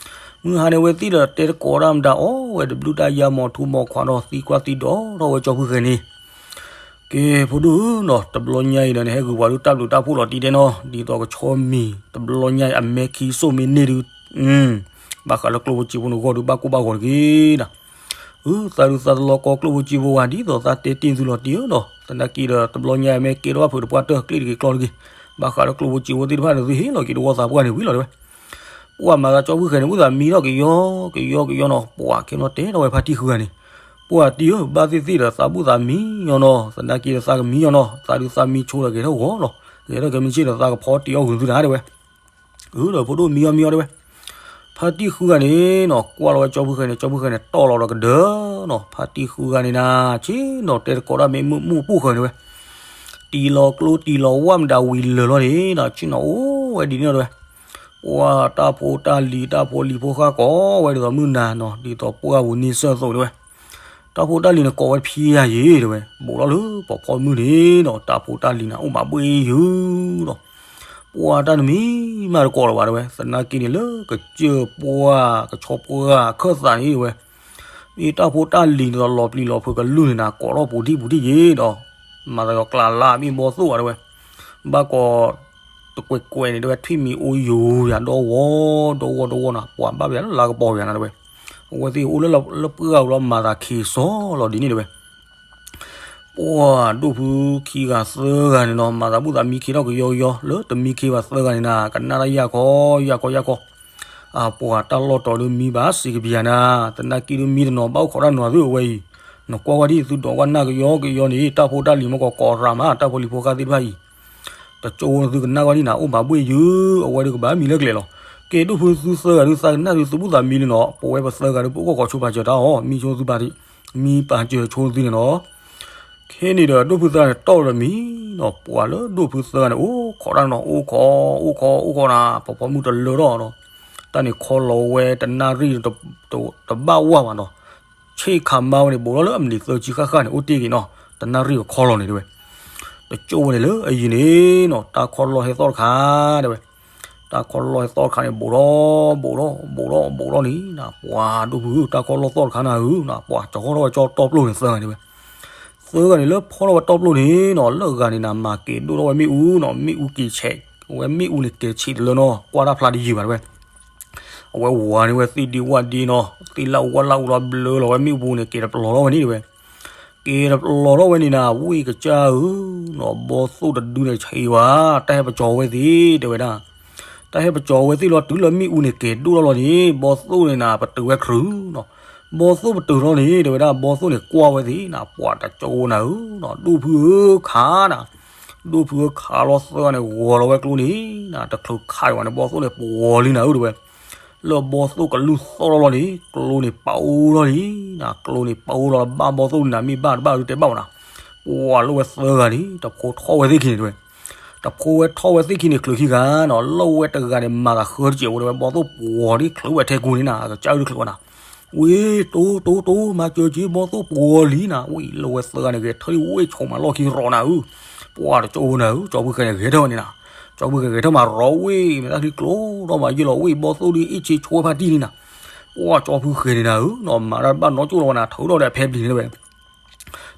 မုၢ်ဟါန့ၣ်ဝဲသ့ၣ်ဒီးတဲတကိးတၢ်မတၤအီၣ်ဝဲ တဘျုးတၢ်ယါမီၤထူမီၤခွါဒီးသံကွၢ်သံဒိးထီၣ်ဝဲကၠီဖုဃဲၤန့ၣ် ကဲဖိဒိၣ်ဧၢနီၤ တဘျီညါအံၤဒီးန့ၣ် ဟဲဂုာ်ပှၤဒုးတၢ်ဘျုးတၢ်ဖှိၣ်လီၤတံၢ်တဲနီၤ ဒ်သိးကဆီမံၤ တဘျီညါအံၤအမဲခံစိၣ်မ့ၢ်န့ၢ်ဒုး ဘၣ်ဃးလၢကျိၣ်ဖိစ့ဖိန့ၣ်ဂီၢ်ဒုး ဘၣ်ကိၢ်ဘၣ်ဂီၤတဂ့ၤနီၤ အု သးဒုးသးတလီၤကီကျိၣ်ဖိစ့ဖိဝဲ ဒ်သိးသးတဲတ့ၢ်သုလီၤတံၢ်ဧၢနီၤ သနာ်က့ဒီး တဘျီညါအံၤမ့ၢ်ကဲထီၣ်ဘၣ်ဖုးတပှၢ်တၢၢ် ကျ့ၣ်တဂ့ၤကျီတဂ့ၤ ဘၣ်ဃးလၢကျိၣ်ဖိစ့ဖိသ့ၣ်တဖၣ်န့ၣ် သုဟ့ၣ်လီၤက့ၤတဝီသးပှၢ်န့ၣ်ဝံၤလီၤတဲဝဲ ပှၤမၤသးကၠီဖုဃဲၤန့ၣ် ဝံသးမံထီၣ်ကယီကယီကယီနီၤ ပှၤကဲနီၤတဲထီၣ်ဝဲဖါတံၢ်ဃုဂၤန့ၣ် ပှၤတံၢ်ဧၢ ဘၣ်သ့ၣ်သ့ၣ်ဒီးသးဘူၣ်သးမံညီနီၤ သနာ်က့ဒီးသးကမံညီနီၤ သးဒုးသးမံဆိဒီးဂဲၤထီၣ်ဂီၤလီၤ ဂဲၤထီၣ်ကဲမုၢ်ဆ့ၣ်ဒီးသးကဖီတံၢ်အီၣ်ဂုာ်သုတၢ်တဲဝဲ အုဒီးဖိဒိၣ်မံအီၣ်မံအီၣ်တဲဝဲ ဖါတံၢ်ဃုဂၤန့ၣ်နီၤ ကွၢ်လီၤဝဲကၠီဖုဃဲၤန့ၣ် ကၠီဖုဃဲၤန့ၣ် တီၢ်လီၤဒီးကဒၢနီၤ ဖါတံၢ်ဃုဂၤန့ၣ်နၤ ဆ့နီၤ တဲတကိးတၢ်မ့ၢ်မုၢ်မုၢ်ပူၢ်ဃၢၤန့ၣ်ဝဲ တံၢ်လီၤကျိတံၢ်လီၤဝၣ်မတၤဝံၤလၢာ်လီၤန့ၣ်နီၤ ဆ့နီၤအိၣ်ဝဲဒ်န့ၣ်တဲဝဲ ပှၤတၢ်ဖိတၢ်လံၤတၢ်ဖိလံၤဖိဃၣ်ကိးဝဲဒ်သိးမုၢ်နၤနီၤ ဒ်သိးပှၢ်ပူၤန့ၣ်စၢၢ်သိးတဲဝဲ တၢ်ဖိတၢ်လံၤန့ၣ်ကိးဝဲဖံယၤယ့ၤတဲဝဲ ဘူးထီၣ်လၢပှၤဖီမုၢ်န့ၣ်နီၤ တၢ်ဖိတၢ်လံၤန့ၣ် အိၣ်ဘၣ်ဘှ့ၣ်ယုၤနီၤ ပှၤတၢ်တမံၤမးတကိးလၢၤဘၣ်တဲဝဲ သနာ်က့န့ၣ်လၢကစၢၢ်ပှၢ်ကဆီပှၢ်ခၢၣ်သးန့ၣ်တဲဝဲ မ့ၢ်တၢ်ဖိတၢ်လံၤန့ၣ်ဒီးလီၤပျံၤလီၤဖုးကလုၢ်န့ၣ်နၤ ကိးထီၣ်ပူၤဒံၣ်ပူၤဒံၣ်ယ့ၤဒီး မၤသးဒီးကျးလၢအမ့ၢ်ဘီသိၣ်ဘၣ်တဲဝဲ ဘၣ်ကိး တကွဲးကွဲးန့ၣ်တဲဝဲ ထွံၣ်မံၤအိယိၤယၤဒီဝီဒီဝီဒီဝီနီၤ ပှၤဘၣ်ဝဲလၢလါကပီၤယၤနၤတဲဝဲ အဝဲသ့ၣ်အိၣ်လၢလၢပှၢ်အူလီၤမၤသးခံစီလီၤဒ်န့ၣ်တဲဝဲ ပှၤဒိၣ်ဖုခံဂၤသၢဂၤန့ၣ်နီၤ မၤသးဘူၣ်သးမံခ့ထီၣ်ကယီကယီ လၢတမံခ့ဘၣ်သၢဂၤန့ၣ်နၤ ကနၣ်တၢ်ယၢ်ခီယၢ်ခီယၢ်ခီ အပှၤတၢ်လီၢ်တီၤဒုးမံဘၣ်စံးကပၤနၤ သနာ်က့ဒုးမံတနီၤဘၣ်အိၣ်ခိးတၢ်နီၤသုအဝဲအံၤ နကွၢ်ဝဲဒ်သုဒိးကွၢ်နၢ်ကယီကယီန့ၣ် တၢ်ဖိတၢ်လံၤမ့ၢ်ကီးကိးရၤမး တၢ်ဖိလံၤဖိဃၣ်သ့ၣ်တဖၣ်အံၤ တကၠိဖိသုကနၣ်ဝဲဒ်နၤ အိၣ်ဘၣ်ဘှ့ၣ်ယုၤ အဝဲဒုးကဘၣ်မံလၢကျဲလီၤ. ကဲဒိၣ်ဖုသုသၢဂၤဒုးသးကနၣ်ဒုးသုဘူၣ်သးမံလံနီၤ ပဝဲပသၢဂၤဒုးပအိၣ်ခိးဆိပာ်စၢၤတၢ်အီၤ မံဆိသုပာ် မံပာ်စၢၤဆိသုန့ၣ်နီၤ. ခဲန့ၣ်ဒီးဒိၣ်ဖုသၢဂၤန့ၣ်တီၢ်လီၤမံနီၤ ပှၤလၢဒိၣ်ဖုသၢဂၤန့ၣ် အိၣ်ခိးတၢ်နီၤ အိၣ်ခိး အိၣ်ခိး အိၣ်ခိးနၤ ပဖီမုၢ်တလၢထီၣ်နီၤ. တၢ်န့ၣ်ခီလီၤဝဲတနၣ်ရံၣ် တဘၣ်ဝၢ်ဘၣ်နီၤ. ဆ့ၣ်ခးမါဝဲန့ၣ် ဘူးထီၣ်လၢအမံးနံးသၢဆံဃၣ်ဃၣ်န့ၣ် အိၣ်တ့ၢ်က့ၤနီၤ, တနၣ်ရံၣ်ကခီလီၤန့ၣ်တဲဝဲ. တကၠိဝဲန့ၣ်လၢအယံၤန့ၣ်နီၤ တၢ်ခီလီၢ်ဟဲသီၣ်တခါတဲဝဲ. တၢ်ခီလီၢ်ဟဲသီၣ်တခါန့ၣ် ဘူးထီၣ်ဘူးထီၣ်ဘူးထီၣ်ဘူးထီၣ်န့ၣ်နီၤ, ပှၤဒိၣ်ဖုဧၢ တၢ်ခီလီၢ်သီၣ်တခါနၤဧၢနီၤ, ပှၤကၠီၤထီၣ်ဝဲကၠီတီပျိၢ်န့ၣ်သၢဂၤန့ၣ်ဝဲ. သၢဂၤန့ၣ်လၢဖီထီၣ်ဝဲတီပျိၢ်န့ၣ်နီၤ, လၢဂၤန့ၣ်နၤ မၤကဲၤဒိၣ်ထီၣ်ဝဲမ့ၣ်အူနီၤ, မ့ၣ်အူက့ၤဆဲးဝဲ, မ့ၣ်အူန့ၣ်ကဲၤဆံးတလၢနီၤ, ကွၢ်တၢ်ဖျါတယံာ်ဘၣ်တဲဝဲ. အဝဲဝၤန့ၣ်ဝဲသ့ၣ်ဒ့ဝၣ်ဒ့နီၤ, သ့ၣ်လၣ်အူဝၣ်လၣ်အူလီၤဘျၢလီၤဝဲမ့ၣ်အူပူၤန့ၣ် ကဲၤတပျီၤထီၣ်ဝဲန့ၣ်တဲဝဲ. ကဲၤတပျီၤထီၣ်ဝဲန့ၣ်နၤ ဝ့ၢ်ကစၢ်ဧၢနီၤ, ဘီသိၣ်တဒုန့ၣ်ဆံးဝဲ, တၢ်ဟဲပကၠီၤဝဲသ့ၣ်တဲဝဲဒၣ်. တၢ်ဟဲပကၠီၤဝဲသ့ၣ်လီၤ တုၤလၢမ့ၣ်အူန့ၣ်ကဲၤဒိၣ်ထီၣ်လီၤန့ၣ် ဘီသိၣ်န့ၣ်နၤ ပတုာ်ဝဲခရုနီၤ. ဘီသိၣ်ပတုာ်ထီၣ်န့ၣ် တဲဝဲဒၣ် ဘီသိၣ်န့ၣ်ကွၢ်ဝဲသ့ၣ်နၤ, ပှၤတကၠိနၤဧၢနီၤ, ဒိၣ်ဖုဧၢခးနၤ. ဒိၣ်ဖုဧၢခးလီၤသၢဂၤန့ၣ် ဂီၤလီၤဝဲကျိန့ၣ်နၤ, တချုးခးဒံးဘၣ်န့ၣ် ဘီသိၣ်န့ၣ်ပှီၤလံနၤဧၢ တဲဝဲ. လၢဘီသိၣ်ကလုၢ်သီၣ်လီၤလီၤန့ၣ် ကျိန့ၣ်ပာ်အိၣ်လီၤလံနၤ, ကျိန့ၣ်ပာ်အိၣ်လီၤလၢဘၣ်ဘီသိၣ်န့ၣ်နၤ, မ့ၢ်ဘၣ်တဘၣ်ဒုးတဲဘၣ်ဘၣ်နၤ. ပှၤလၢဝဲသၢဂၤန့ၣ် တဖိထီၣ်ဝဲသ့ၣ်ခံန့ၣ်တဲဝဲ. တဖိဝဲထီၣ်ဝဲသ့ၣ်ခံန့ၣ် ချုးခံဂၤနီၤ, လၢဝဲတဂၤန့ၣ် မၤသးဃၢတစဲးဖိတဲဝဲ, ဘီသိၣ်ပှီၤလံချုးဝဲထဲကူန့ၣ်နၤ, အကစၢ်အုၣ်တချုးဝဲနၤ. ဝ့ၢ် တိတိတိ မၤစၢၤက့ၤ ဘီသိၣ်ပှီၤလံနၤ. ဝ့ၢ် လၢဝဲသၢဂၤန့ၣ် ဂဲၤထၢၣ်လံဝ့ၢ် ဆိးမးလီၢ်ခံရီနၤဧၢ. ပှၤတကၠိနၤဧၢ, ကၠီဖုဃဲၤန့ၣ် ဂဲၤထၢၣ်ဝဲန့ၣ်နၤ. ကၠီဖုဃဲၤဂဲၤထၢၣ်မးရီဝ့ၢ် မ့ၢ်တၢ်ချံကျိဒီးမၤယုၢ်လီၤဝ့ၢ် ဘီသိၣ်ဒုးအ့ၣ်ဆ့ဆိဝဲဖါတံၢ်န့ၣ်နၤ. ပှၤကၠီဖုဃဲၤန့ၣ်နၤဧၢနီၤ, မၤတၢ်တဘၣ်နီတကၠိလီၤဝဲနၤ, ထုးထီၣ်ဒီးအဖဲပျံၤန့ၣ်တဲဝဲ.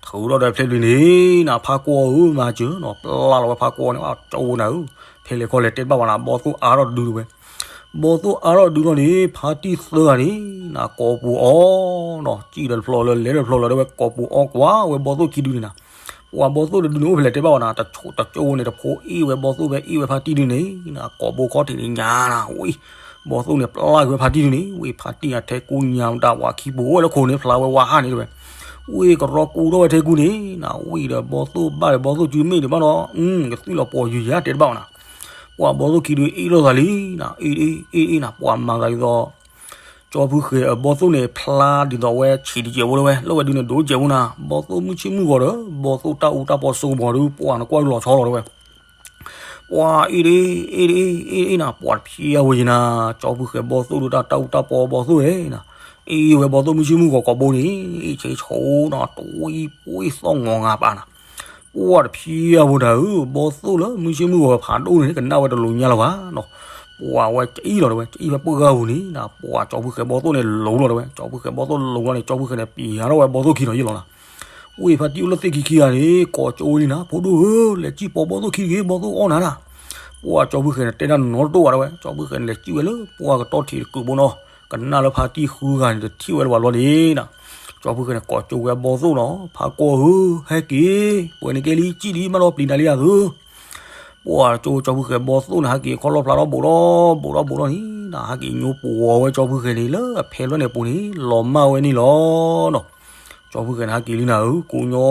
ထုးထီၣ်ဒီးအဖဲပျံၤန့ၣ်နၤ, ဖးကွီၢ်ဧၢ မၤစၢၤနီၤ, ပျၢ်လီၤဝဲဖးကွီၢ်န့ၣ်, ကၠီဝဲနၤဧၢ, ဖဲလဲၣ်ခီလဲၣ်တဲတဘၣ်ဘၣ်နၤ, ဘီသိၣ်အါထီၣ်တဒုလီၤဝဲ. ဘီသိၣ်အါထီၣ်တဒုလီၤန့ၣ် ဖါတံၢ်သၢဂၤန့ၣ်နၤ ကိးပူၤအီၤနီၤ, စံၣ်ဒီးတဖျီလၢလဲၤဒီးတဖျီလၢတဲဝဲ, ကိးပူၤအီၤကွၢ်ဝဲဘီသိၣ်ခံဒုန့ၣ်နၤ. ပှၤဘီသိၣ်တဒုန့ၣ် အိၣ်ဖဲလဲၣ်တဲဘၣ်ဘၣ်နၤ, တကၠိဝဲန့ၣ် တဖိအ့ၣ်ဝဲဘီသိၣ်ဖဲအ့ၣ်ဝဲဖါတံၢ်ဒုန့ၣ်နၤ, ကိးဘိခီၣ်ထံးန့ၣ်ညါနၤ, ဝ့ၢ် ဘီသိၣ်န့ၣ်ပျၢ်က့ၤဝဲဖါတံၢ်ဒုန့ၣ်, ဝ့ၢ်ဖါတံၢ်အထဲကူညါမတၤ ပှၤခံပူၤအိၣ်ဝဲလၢခိၣ်န့ၣ် ဖျါဝဲဝါဟၣ်န့ၣ်တဲဝဲ. ဝ့ၢ်ကရီကူထီၣ်ဝဲထဲကူန့ၣ်နၤ, ဝ့ၢ်ဒီးဘီသိၣ်ဘၣ်ဒီးဘီသိၣ်စုမ့ၢ်ဒံးဘၣ်ဒီး ကသံၣ်လီၤပှီၤယုာ်ယၤတဲတဘၣ်ဘၣ်နၤ. ပှၤဘီသိၣ်ခံဒုအ့ၣ်လိာ်သးလံနၤ, အ့ၣ်အ့ၣ်အ့ၣ်အ့ၣ်နၤ, ပှၤမၤသးဒ်သိး ကၠီဖုဃဲၤအဘီသိၣ်န့ၣ် ဖျါဒ်သိးဝဲဆံးတကဲးဖိလၢဝဲ, လၢဝဲဒုန့ၣ်ဒိးကဲးဖိနၤ, ဘီသိၣ်မုၢ်ဆ့ၣ်မုၢ်ဂီၤဒီး ဘီသိၣ်တၢ်အူတၢ်ပီစိကမီၤဒု ပှၤနကွၢ်ဒုလီၤဆီလီၤတဲဝဲ. ပှၤအ့ၣ်ဒ့အ့ၣ်ဒ့အ့ၣ်အ့ၣ်နၤ, ပှၤတဖျါဝဲယံၤနၤ, ကၠီဖုဃဲၤဘီသိၣ်ဒုတၢ်တၢ်အူတၢ်ပီဘီသိၣ်န့ၣ်နၤ, အ့ၣ်ဝဲဘီသိၣ်မုၢ်ဆ့ၣ်မုၢ်ဂီၤကိးဘိန့ၣ် အ့ၣ်ဆ့ဆိနၤ, တဝံၣ်ပှ့ၤသီၣ်ငီၤငါပာ်နၤ. ပှၤတဖျါဝဲနၤဧၢ, ဘီသိၣ်လၢမုၢ်ဆ့ၣ်မုၢ်ဂီၤဖးဒိၣ်န့ၣ် ကနၣ်ဝဲတလိၤညါလၢၤဘၣ်နီၤ. ပှၤဝဲကအံၣ်လီၤတဲဝဲ, ကအံၣ်ဝဲပှၢ်ဂၤပူၤန့ၣ်နၤ, ပှၤကၠီဖုဃဲၤဘီသိၣ်န့ၣ်လိၤလီၤတဲဝဲ, ကၠီဖုဃဲၤဘီသိၣ်လိၤလီၤန့ၣ် ကၠီဖုဃဲၤန့ၣ် ပျံၤဟးထီၣ်ဝဲဘီသိၣ်ခံဒီးယံာ်လီၤနၤ. ဝ့ၢ်ဖါတံၢ်အိၣ်လၢသ့ၣ်ခံခံဂၤန့ၣ် ကိးကၠိဝဲလံနၤ, ဖိဒိၣ်ဧၢ, လဲၤစံၣ်ပိာ်ဘီသိၣ်ခံတဂ့ၤ, ဘီသိၣ်အီၣ်နၤနၤ. ပှၤကၠီဖုဃဲၤန့ၣ် တဲတၢ်နီတတိၢ်ဘၣ်တဲဝဲ, ကၠီဖုဃဲၤန့ၣ်လဲၤစံၣ်ဝဲလၢပှၢ်ကတီၢ်ထံးတကုာ်ဘိနီၤ, ကနၣ်လၢဖါတံၢ်ဃုဂၤန့ၣ် တထံၣ်ဝဲလၢၤဘၣ်လီၤန့ၣ်နၤ. ကၠီဖုဃဲၤန့ၣ် ကိးကၠိဝဲဘီသိၣ်နီၤ, ဖးကွီၢ်ဧၢ, ဟဲက့ၤ, ပှဲၤန့ၣ်ကဲလံ စံၣ်လံ ဘၣ်ဒီးပျံၤနၤလံဧါသု. ပှၤကၠီဖုဃဲၤဘီသိၣ်န့ၣ် ဟဲက့ၤခီလီၢ်ဖျါထီၣ်ဘူးထီၣ်ဘူးထီၣ်ဘူးထီၣ်န့ၣ်နၤ, ဟဲက့ၤညိပှီၤဝဲကၠီဖုဃဲၤန့ၣ် လၢအဖဲလၢန့ၣ်ပူၤန့ၣ် လီၤမၢ်ဝဲန့ၣ်လီၤနီၤ. ကၠီဖုဃဲၤန့ၣ် ဟဲက့ၤလံနၤဧၢ, ကိးညီ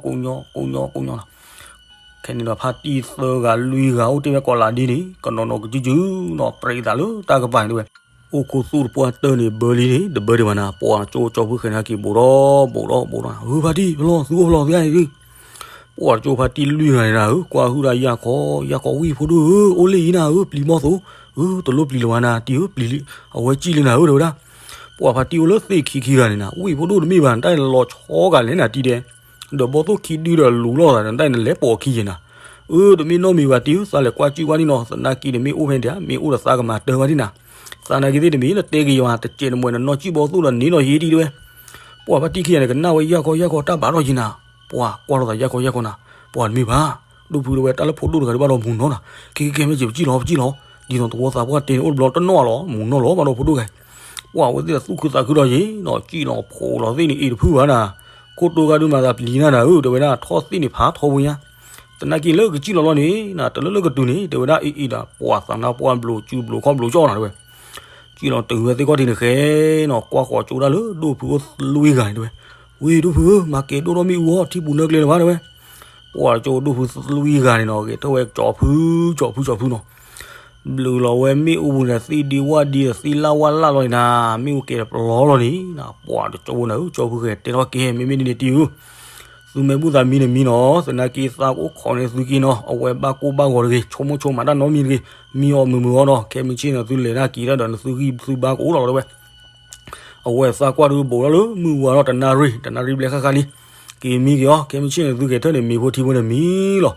ကိးညီ ကိးညီ ကိးညီနၤ. ခဲန့ၣ်ဒီးဖါတံၢ်သၢဂၤလွံၢ်ဂၤအိၣ်တ့ၢ်ဝဲကိးလးဒ်န့ၣ် ကနီၤနီၤကစုကစုနီၤ, ပြံးသးလၢတၢ်ကပၤန့ၣ်တဲဝဲ. အိၣ်ခိးသူၣ်တပှၢ်တၢၢ်န့ၣ် ဘၢလံန့ၣ် တဘၢဒံးဘၣ်နၤ, ပှၤကၠီကၠီဖုဃဲၤန့ၣ် ဟဲက့ၤဘူးထီၣ်ဘူးထီၣ်ဘူးထီၣ်, ဧၢ ဖါတံၢ်ဖျီ သုအိၣ်ဖျီသ့ဧါန့ၣ်ဒု. ပှၤကၠီဖါတံၢ်လွံၢ်ဂၤန့ၣ်နၤဧၢ, ကွၢ်ဟုၣ်ဒၣ်ယၢ်ခီယၢ်ခီ, ဝံၢ်ဖိဒိၣ်ဧၢ, အိၣ်လၢအံၤနၤဧၢ, ပျံၤမီၢ်သိး, ဧၢ တလိၣ်ပျံၤလၢၤဘၣ်နၤ တံၢ်ဧၢ, ပျံၤလံ, အဝဲစံၣ်လံနၤဧၢ တဲဝဲဒၣ်. ပှၤဖါတံၢ်အိၣ်လၢသ့ၣ်ခံခံဂၤန့ၣ်နၤ, ဝံၢ်ဖိဒိၣ်တမ့ၢ်ဘၣ်, တၢ်န့ၣ်လီၤဆီဂၤလဲၣ်နၤတံၢ်ဒဲး, ဒီးဘီသိၣ်ခံဒုဒီးလူၤလိာ်သးဒီး တၢ်န့ၣ်လဲၤပိာ်ခံယဲၢ်နၤ. ဧၢ တမ့ၢ်နီတမံၤဘၣ်တံၢ်ဧၢ, သးလဲၤကွၢ်စံၣ်ကွၢ်န့ၣ်နီၤ, သနာ်က့န့ၣ်မ့ၢ်အိၣ်ဖဲဒၣ် မ့ၢ်အိၣ်ဒီးသးကမၤတၢ်ဝဲဒၣ်နၤ. သနာ်က့သ့ၣ်တမ့ၢ် နတဲက့ၤယွၤတစဲးတမှဲး နနီၢ်စံၣ်ဘီသိၣ်ဒီးန့ၣ်လီၤယ့ၢ်ဒံးတဲဝဲ. ပှၤဖါတံၢ်ခံဂၤန့ၣ် ကနၣ်ဝဲယၢ်ခီယၢ်ခီ တၢ်ဘၣ်ထီၣ်ယံၤနၤ. ပှၤကွၢ်လိာ်သးယၢ်ခီယၢ်ခီနၤ, ပှၤတမ့ၢ်ဘၣ်, ဒိၣ်ဖုဒီးဝဲတၢ်လၢဖိဒိၣ်တဂၤဒုးဘၣ်ဒီးမူၤနီၢ်နၤ, ခဲကဲကဲ မ့ၢ်စံၣ်ပစံၣ်လီၤ ပစံၣ်လီၤ, ဒ်သိးသဝီသးပှၢ်တဲန့ၣ် အိၣ်တဘျီတနီၣ်လီၤ မူၤနီၢ်လီၤ ဘၣ်ဒီးဖိဒိၣ်ဂၤ. ပှၤဝဲသ့ၣ်ဒီးသူၣ်ခုသးခုဒီးယ့ၢ်နီၤ, စံၣ်လီၤဖိလီၤသ့ၣ်န့ၣ် အ့ၣ်တဖုဘၣ်နၤ, ခိၣ်တိဂၤဒုးမၤသးပျံၤနၤနၤဧၢ တဲဝဲဒၣ်, ထီၣ်သ့ၣ်န့ၣ်ဖးထီဝဲညါ. သနာ်က့လၢကစံၣ်လီၤလီၤန့ၣ်နၤ, တလၢလၢကတုၤန့ၣ် တဲဝဲဒၣ် အ့ၣ်အ့ၣ်ဒီး ပှၤသးနါပှၢ်ဘျိးစုဘျိးခီၣ်ဘျိးကၠီနၤတဲဝဲ. စံၣ်လီၤတုၤဝဲသ့ၣ်ခီၣ်ထံးန့ၣ်ဃဲနီၤ, ကွၢ်ဃီၤကၠိဒၣ်လၢဒိၣ်ဖုအိၣ်လွံၢ်ဂၤန့ၣ်တဲဝဲ. ဝ့ၢ်ဒိၣ်ဖုဧၢ, မၤကဲၤဒိၣ်ထီၣ်မ့ၣ်အူအီၣ် ထံပူၤနၢကျဲလၢၤဘၣ်တဲဝဲ. ပှၤကၠိဒိၣ်ဖုလွံၢ်ဂၤန့ၣ်နီၤ, ဂဲၤထီၣ်ဝဲကၠီဖု, ကၠီဖု, ကၠီဖုနီၤ. ဘျုးလီၤဝဲမ့ၣ်အူပူၤန့ၣ် သ့ၣ်ဒ့ဝၣ်ဒ့ဒီးသ့ၣ်လၣ်ဝၣ်လၣ်လီၤန့ၣ်နၤ, မ့ၣ်အူကဲၤတပျီၤလီၤန့ၣ်နၤ, ပှၤတကၠိဝဲနၤဧၢ, ကၠီဖုဃဲၤတဲထီၣ်ကဲ မ့မ့ၢ်ဒ်န့ၣ်တံၢ်ဧၢ. သုမ့ၢ်ဘူၣ်သးမံန့ၣ်မံနီၤ, သနာ်က့သးကအိၣ်ခိးန့ၢ်သုက့နီၤ, အဝဲဘၣ်ကိၢ်ဘၣ်ဂီၤတဂ့ၤ, ဆိကမိၣ်ဆိကမးတၢ်နီတမံၤတဂ့ၤ, မံအီၤမုာ်မုာ်အီၤနီၤ, ခဲမုၢ်ဆ့ၣ်န့ၣ် သုလဲၤတၢ်က့ၤတၢ်ဒီး နသုဂံၢ်သုဘါကအိၣ်လီၤတဲဝဲ. အဝဲသးကွၢ်ဒုးဘိးထီၣ်လၢမုၢ်ဝါထီၣ်တနၣ်ရံၣ်, တနၣ်ရံၣ်ဘျဲၣ်ဃၣ်ဃၣ်လံ, က့ၤမံက့ၤအီၤ, ခဲမုၢ်ဆ့ၣ်န့ၣ် သုကဲထၢၣ်န့ၣ် မံဖိထံဖိန့ၣ်မံလီၤ.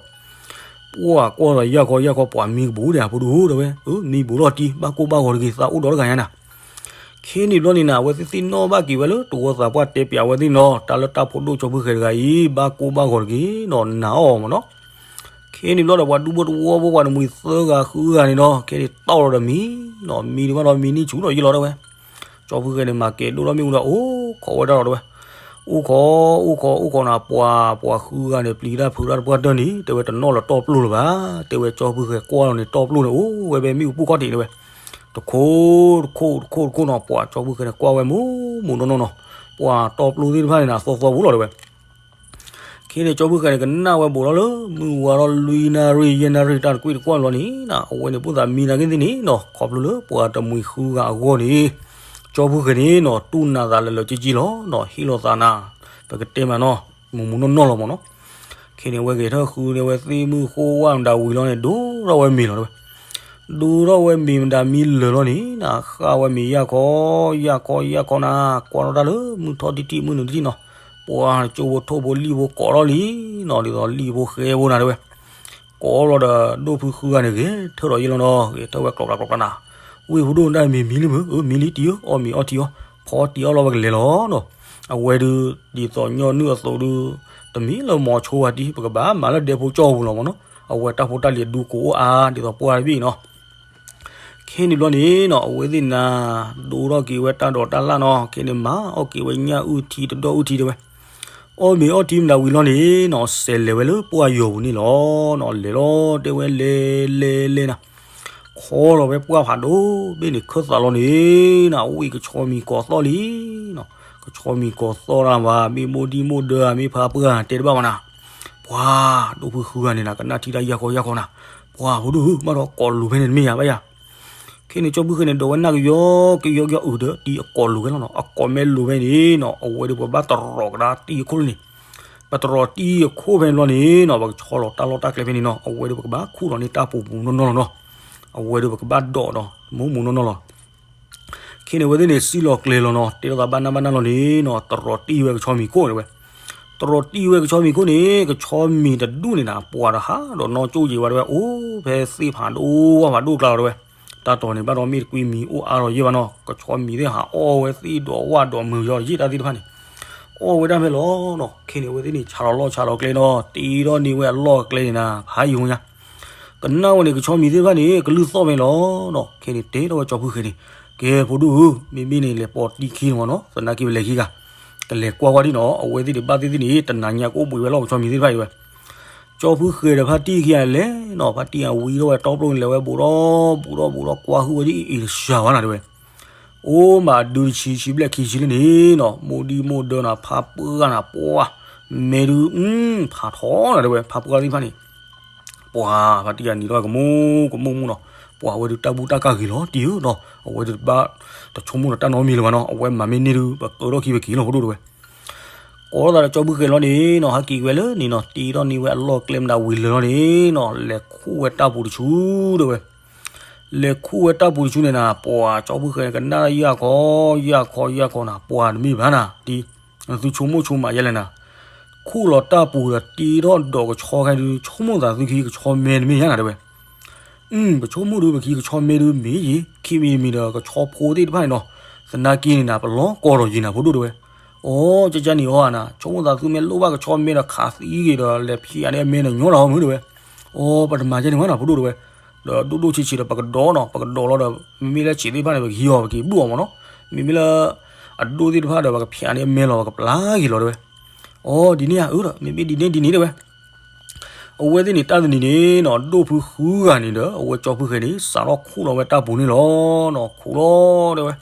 ပှၤကွၢ်သးယၢ်ခီယၢ်ခီ ပှၤမံကဘူးဒဲး ဖိဒိၣ်ဧၢတဲဝဲ, မံဘူးလီၤတံၢ် ဘၣ်ကိၢ်ဘၣ်ဂီၤတဂ့ၤ သးအိၣ်ဒီးတဂၤညါနၤ. ခဲန့ၣ်ဘျီန့ၣ်နၤ အဝဲသ့ၣ်သ့ၣ်နီၣ်ဘၣ်က့ၤဝဲလၢတဝီသးပှၢ်တဲပၠးဝဲသ့ၣ်နီၤ တၢ်လၢတၢ်ဖိဒိၣ်ကၠီဖုဃဲၤတဂၤအံၤ ဘၣ်ကိၢ်ဘၣ်ဂီၤတဂ့ၤနီၤ နာ်အီၤမးနီၤ. ခဲန့ၣ်ဘျီဒီး ပှၤဒူဖိတဝီဖိ ပှၤတမှံၤသၢဂၤဃုဂၤန့ၣ်နီၤ ခဲန့ၣ်တီၢ်လီၤဒီးမံနီၤ, မံဒံးဘၣ်ဒီးမံန့ၢ်ဆူၣ်ဒီးယဲလီၤတဲဝဲ. ကၠီဖုဃဲၤန့ၣ် မၤကဲၤဒိၣ်ထီၣ်မ့ၣ်အူဒီး အိၣ်ခိးဝဲဒၣ်လီၤတဲဝဲ. အိၣ်ခိး အိၣ်ခိး အိၣ်ခိးနၤ ပှၤ ပှၤဃုဂၤန့ၣ် ပျံၤတၢ်ဖုးတၢ်တပှၢ်တၢၢ်န့ၣ် တဲဝဲတနီၣ်လီၤတီၢ်ပျိၢ်လၢၤဘၣ်, တဲဝဲကၠီဖုဃဲၤကွၢ်လီၤန့ၣ် တီၢ်ပျိၢ်န့ၣ် အိၣ်ဝဲဖဲမ့ၣ်အူပူၤခီၣ်ထံးတဲဝဲ. တခိၣ် တခိၣ် တခိၣ် တခိၣ်နီၤ ပှၤကၠီဖုဃဲၤန့ၣ် ကွၢ်ဝဲမူးမူးနီၢ်နီၢ်နီၤ, ပှၤတီၢ်ပျိၢ်သ့ၣ်တဖၣ်န့ၣ်နၤ သီသီပူၤလီၤတဲဝဲ. ခဲန့ၣ် ကၠီဖုဃဲၤန့ၣ် ကနၣ်ဝဲဘူးထီၣ်လၢ မုၢ်ဝါထီၣ်လွံၢ်နၣ်ရံၣ် ယဲၢ်နၣ်ရံၣ် တၢ်တကွံၢ်တကွၢ်လီၤန့ၣ်နၤ အဝဲန့ၣ် ဘူၣ်သးမံနာ်က့သ့ၣ်န့ၣ်နီၤ ခီဖျိလၢပှၤတမှံၤဃုဂၤအဂီၢ်န့ၣ် ကၠီဖုဃဲၤန့ၣ်နီၤ တူၢ်နးသးလၢာ်လၢာ်က့က့လီၤနီၤ ဟ့ၣ်လီၤသးနၤ ပကတဲမးနီၤ မူးမူးနီၢ်နီၢ်လီၤမးနီၤ. ခဲန့ၣ် အဝဲဂဲၤထၢၣ်ဃုန့ၣ် အဝဲသ့ၣ်မုၢ်ဃိဝၣ်မတၤဝံၤလီၤန့ၣ် ဒိၣ်ထီၣ်ဝဲမ့ၤလီၤတဲဝဲ. ဒိၣ်ထီၣ်ဝဲမ့ၤမတၤမံလၢာ်လီၤန့ၣ်နၤ ဃၣ်ဝဲမ့ၤယၢ်ခီ ယၢ်ခီ ယၢ်ခီနၤ ကွၢ်ထီၣ်တၢ်လၢမုၢ်ထီၣ်တံၢ်တံၢ် မုၢ်နုာ်တံၢ်နီၤ ပှၤကၠိဖိထိၣ်ဖိလံၣ်ဖိကိးထီၣ်လံနီၤ ဒ်သိးလံၣ်ဖိဃဲဖိနၤတဲဝဲ. ကိးလီၤဒီး ဒိၣ်ဖုဃုဂၤန့ၣ် ဂဲၤထၢၣ်ဒီးယဲလီၤနီၤ ဂဲၤထၢၣ်ဝဲကျိးကျါကျိးကျါနၤ ဝ့ၢ်ဖိဒိၣ် တၢ်မ့ၤမံလံမုၢ် အၢ မံလံတံၢ်ဧၢ အီၣ်မ့ၤအီထံအီ ဖီတံၢ်အီၣ်လီၤ ပကလဲၤလီၤနီၤ. အဝဲဒုး ဒ်သိးညီနုၢ်အသိးဒုး တမ့ၢ်လၢမိၤဆိဝဲတံၢ် ပကဘၣ်မၤလၢဒဲဖိကၠီပူၤလီၤမးနီၤ အဝဲတၢ်ဖိတၢ်လံၤအဒူကိးအိၣ်အါ ဒ်သိးပှၢ်တဘ့ၣ်အံၤနီၤ. ခဲန့ၣ်ဘျီန့ၣ်နီၤ အဝဲသ့ၣ်နၤ ဒိၣ်ထီၣ်က့ၤဝဲတၢ်ဒိးတၢ်လၣ်နီၤ ခဲန့ၣ်မၤအီၣ်က့ၤဝဲညၣ်အုၣ်ထံတဒီၣ်အုၣ်ထံတဲဝဲ အီၣ်မ့ၤအီထံမတၤဝံၤလီၤန့ၣ်နီၤ စဲးလဲၤဝဲလၢပှၢ်ယီၤပူၤန့ၣ်လီၤနီၤ လဲၤလီၤတဲဝဲလဲၤလဲၤလဲၤနၤ ခီလီၤဝဲပှၢ်ဖးဒိၣ်ဘ့ၣ်န့ၣ် ခၢၣ်သးလီၤန့ၣ်နၤ ဝံၣ်ကဆီမံၤကိးသီၣ်လံနီၤ ကဆီမံၤကိးသီၣ်တၢ်ဘၣ် မ့ၢ်မိၢ်ဒံၣ်မိၢ်ဒၢဧါ မ့ၢ်ဖါပှၢ်ဧါ တဲတဘၣ်ဘၣ်နၤ ပှၤ ဒိၣ်ဖုဃုဂၤန့ၣ်နၤ ကနၣ်ထံၣ်တၢ်ယၢ်ခီယၢ်ခီနၤ ပှၤဖိဒိၣ်ဧၢ ဘၣ်ဒီးကိးလိာ်ဖဲန့ၣ်တမ့ၢ်ယၤဘၣ်ယၤ ခဲန့ၣ် ကၠီဖုဃဲၤန့ၣ် ဒိးဝဲနၢ်ကယီကယီကယီအုးဒီး တံၢ်အကိးလိာ်ဝဲလီၤနီၤ အကိးမ့ၢ်လိာ်ဝဲန့ၣ်နီၤ အဝဲဒီးပဘၣ်တရီးကဒါတံၢ်အခိၣ်လၢန့ၣ် ပတရီးတံၢ်အခိၣ်ဖဲန့ၣ်ဘျီန့ၣ်နီၤ ပကဆီလီၤတၢ်လီၢ်တၢ်ကျဲဖဲန့ၣ်နီၤ အဝဲဒီးပကဘၣ်ခူၣ်လီၤန့ၢ်တၢ်ပူၤပူၤနီၢ်နီၢ်လီၤနီၤ အဝဲဒီးပကဘၣ်ဒိးဒီး မူးမူးနီၢ်နီၢ်လီၤ ခဲန့ၣ်အဝဲသ့ၣ်န့ၣ် စံၣ်လီၤကျဲလီၤနီၤ တဲလိာ်သးဘၣ်နၢ်ဘၣ်နၢ်လီၤန့ၣ်နီၤ တရီးတံၢ်ဝဲကဆီမံၤခိၣ်န့ၣ်ဝဲ တရီးတံၢ်ဝဲကဆီမံၤခိၣ်န့ၣ် ကဆီမံၤတဒူၣ်န့ၣ်နၤ ပှၤတဟးဒီးနီၢ်ကၠိၣ်က့ၤဝဲတဲဝဲ အိၣ်ဖဲသ့ၣ်ဖးဒိၣ်ဝၣ်ဖးဒိၣ်ကျါလီၤတဲဝဲ တၢ်တီၤန့ၣ် ဘၣ်ဒီးမ့ၢ်တကွံမံၤအိၣ်အါလီၤယဲၢ်ဘၣ်နီၤ ကဆီမံၤသ့ၣ်ဟးအီၣ်ဝဲသ့ၣ်ဒီးဝၣ်ဒီးမုာ်ယီၤတယ့ၣ်တၢ်သ့ၣ်တဖၣ်န့ၣ် အီၣ်ဝဲဒၣ်ဖဲလီၤနီၤ ခဲန့ၣ်အဝဲသ့ၣ်န့ၣ် ဆးလီၤလီၢ်ဆးလီၤကျဲနီၤ တ့ထီၣ်န့ၢ်ဝဲအလီၢ်အကျဲန့ၣ်နၤ ဖးယံာ်ဟူညါ ကနၣ်ဝဲန့ၣ် ကဆီမံၤသ့ၣ်တဖၣ်န့ၣ် ကလုၢ်သီၣ်ဖဲန့ၣ်လီၤနီၤ ခဲန့ၣ် တဲထီၣ်ဝဲကၠီဖုဃဲၤန့ၣ် ကဲဖိဒိၣ်ဧၢ မ့မ့ၢ်န့ၣ် လဲၤပိာ်တံၢ်ခံန့ၣ်မးနီၤ သနာ်က့ပလဲၤခံဂၤ ကလဲၤကွၢ်ကွၢ်ဒံးနီၤ အဝဲသ့ၣ်န့ၣ် ဘၣ်သ့ၣ်သ့ၣ်န့ၣ် တနၤညါကအိၣ်ဘှံးဝဲလီၤ ကဆီမံၤသ့ၣ်တဖၣ်အံၤဝဲ ကၠီဖုဃဲၤဒီးဖါတံၢ်ခံဂၤလဲၤနီၤ ဖါတံၢ်အဝံထီၣ်ဝဲတီပျိၣ်န့ၣ် လဲၤဝဲဘူးဒီးဘူးဒီးဘူးဒီး ကွၢ်ဟုၣ်ဝဲဒ်အံၤအံၤတစှၤဘၣ်နၤတဲဝဲ အိၣ်မးဒုတဆံဆံဘျဲၣ်ခံဆံလၢန့ၣ်နီၤ မိၢ်ဒံၣ်မိၢ်ဒၢနၤ ဖါပှၢ်နၤ ပှၢ် မဲဒု ဖးထီနၤတဲဝဲ ဖါပှၢ်သ့ၣ်တဖၣ်န့ၣ် ပှၤဖါတံၢ်အနံၤထီၣ်ကမူၣ်ကမူၣ်မူၣ်နီၤ ပှၤဝဲဒုးတၢ်ဘူၣ်တၢ်ကၢ်ဂ့ၤလီၤတံၢ်ဧၢနီၤ အဝဲဒုးတဘၣ် တဆိကမိၣ်ဒီးတၢ်နီတမံၤလၢၤဘၣ်နီၤ အဝဲမၤမ့ၢ်န့ၢ်ဒုး ပကၢထီၣ်ခံပက့ၤလီၤ ဖိဒိၣ်တဲဝဲ ကိးထီၣ်သးဒီးကၠီဖုဃဲၤလီၤန့ၣ်နီၤ ဟးက့ၤဝဲလၢန့ၣ်နီၤ တ့ထီၣ်န့ၢ်ဝဲအလီၢ်ကျဲမတၤဝံၤလၢာ်လီၤန့ၣ်နီၤ လဲၤခူၣ်ဝဲတၢ်ပူၤတဆူတဲဝဲ လဲၤခူၣ်ဝဲတၢ်ပူၤတဆူန့ၣ်နၤ ပှၤကၠီဖုဃဲၤကနၣ်ယၢ်ခီ ယၢ်ခီ ယၢ်ခီနၤ ပှၤတမ့ၢ်ဘၣ်နၤ တံၢ် သုဆိကမိၣ်ဆိကမးယဲလဲၣ်နၤ ခူၣ်လီၤတၢ်ပူၤဒီးတ့ထီၣ်ဒီးကဆီခဲဒုး ဆိကမိၣ်သးသုခံကဆီမဲတမ့ၢ်ယါနၤတဲဝဲ ပဆိကမိၣ်ဒုး ပခံကဆီမဲဒုးမ့ၢ်ယံၤ ခံမံၤမံၤဒီးကဆီဖိသ့ၣ်တဖၣ်န့ၣ်နီၤ သနာ်က့န့ၣ်နၤ ပလီၤကီဒီးယံၤနၤ ဖိဒိၣ်တဲဝဲ အိ ကကန့ၣ်အီၤနၤ ဆိကမိၣ်သးသုမ့ၢ်လိၣ်ဘၣ်ကဆီမဲဒီးခးသံဂ့ၤဒီး လဲၤဖံးအါန့ၢ်အမဲန့ၣ် ညီနၤအီၤမုၢ်တဲဝဲ အိ ပတမၤကဲန့ၣ်မးနၤ ဖိဒိၣ်တဲဝဲ ဒီးဒိၣ်ဒိၣ်ဆံးဆံးဒီး ပကဒီးနီၤ ပကဒီးလီၤဒီး မ့မ့ၢ်လၢဆံးသ့ၣ်တဖၣ်န့ၣ် ပကဟံးအီၤ ပက့ၤဘူၣ်အီၤမးနီၤ မ့မ့ၢ်လၢ အဒိၣ်သ့ၣ်တဖၣ်ဒီး ပကဖံးအါန့ၢ်အမဲလီၤ ပကပျၢ်က့ၤလီၤတဲဝဲ အိဒ်န့ၣ်ဧါ အၢဒီး မ့မ့ၢ်ဒ်န့ၣ်ဒ်န့ၣ်တဲဝဲ အဝဲသ့ၣ်န့ၣ် တၢ်တနံၤန့ၣ်နီၤ ဒိၣ်ဖုဃုဂၤန့ၣ်ဒီး အဝဲကၠီဖုဃဲၤန့ၣ် စးထီၣ်ခူၣ်လီၤဝဲတၢ်ပူၤန့ၣ်လီၤနီၤ ခူၣ်လီၤတဲဝဲ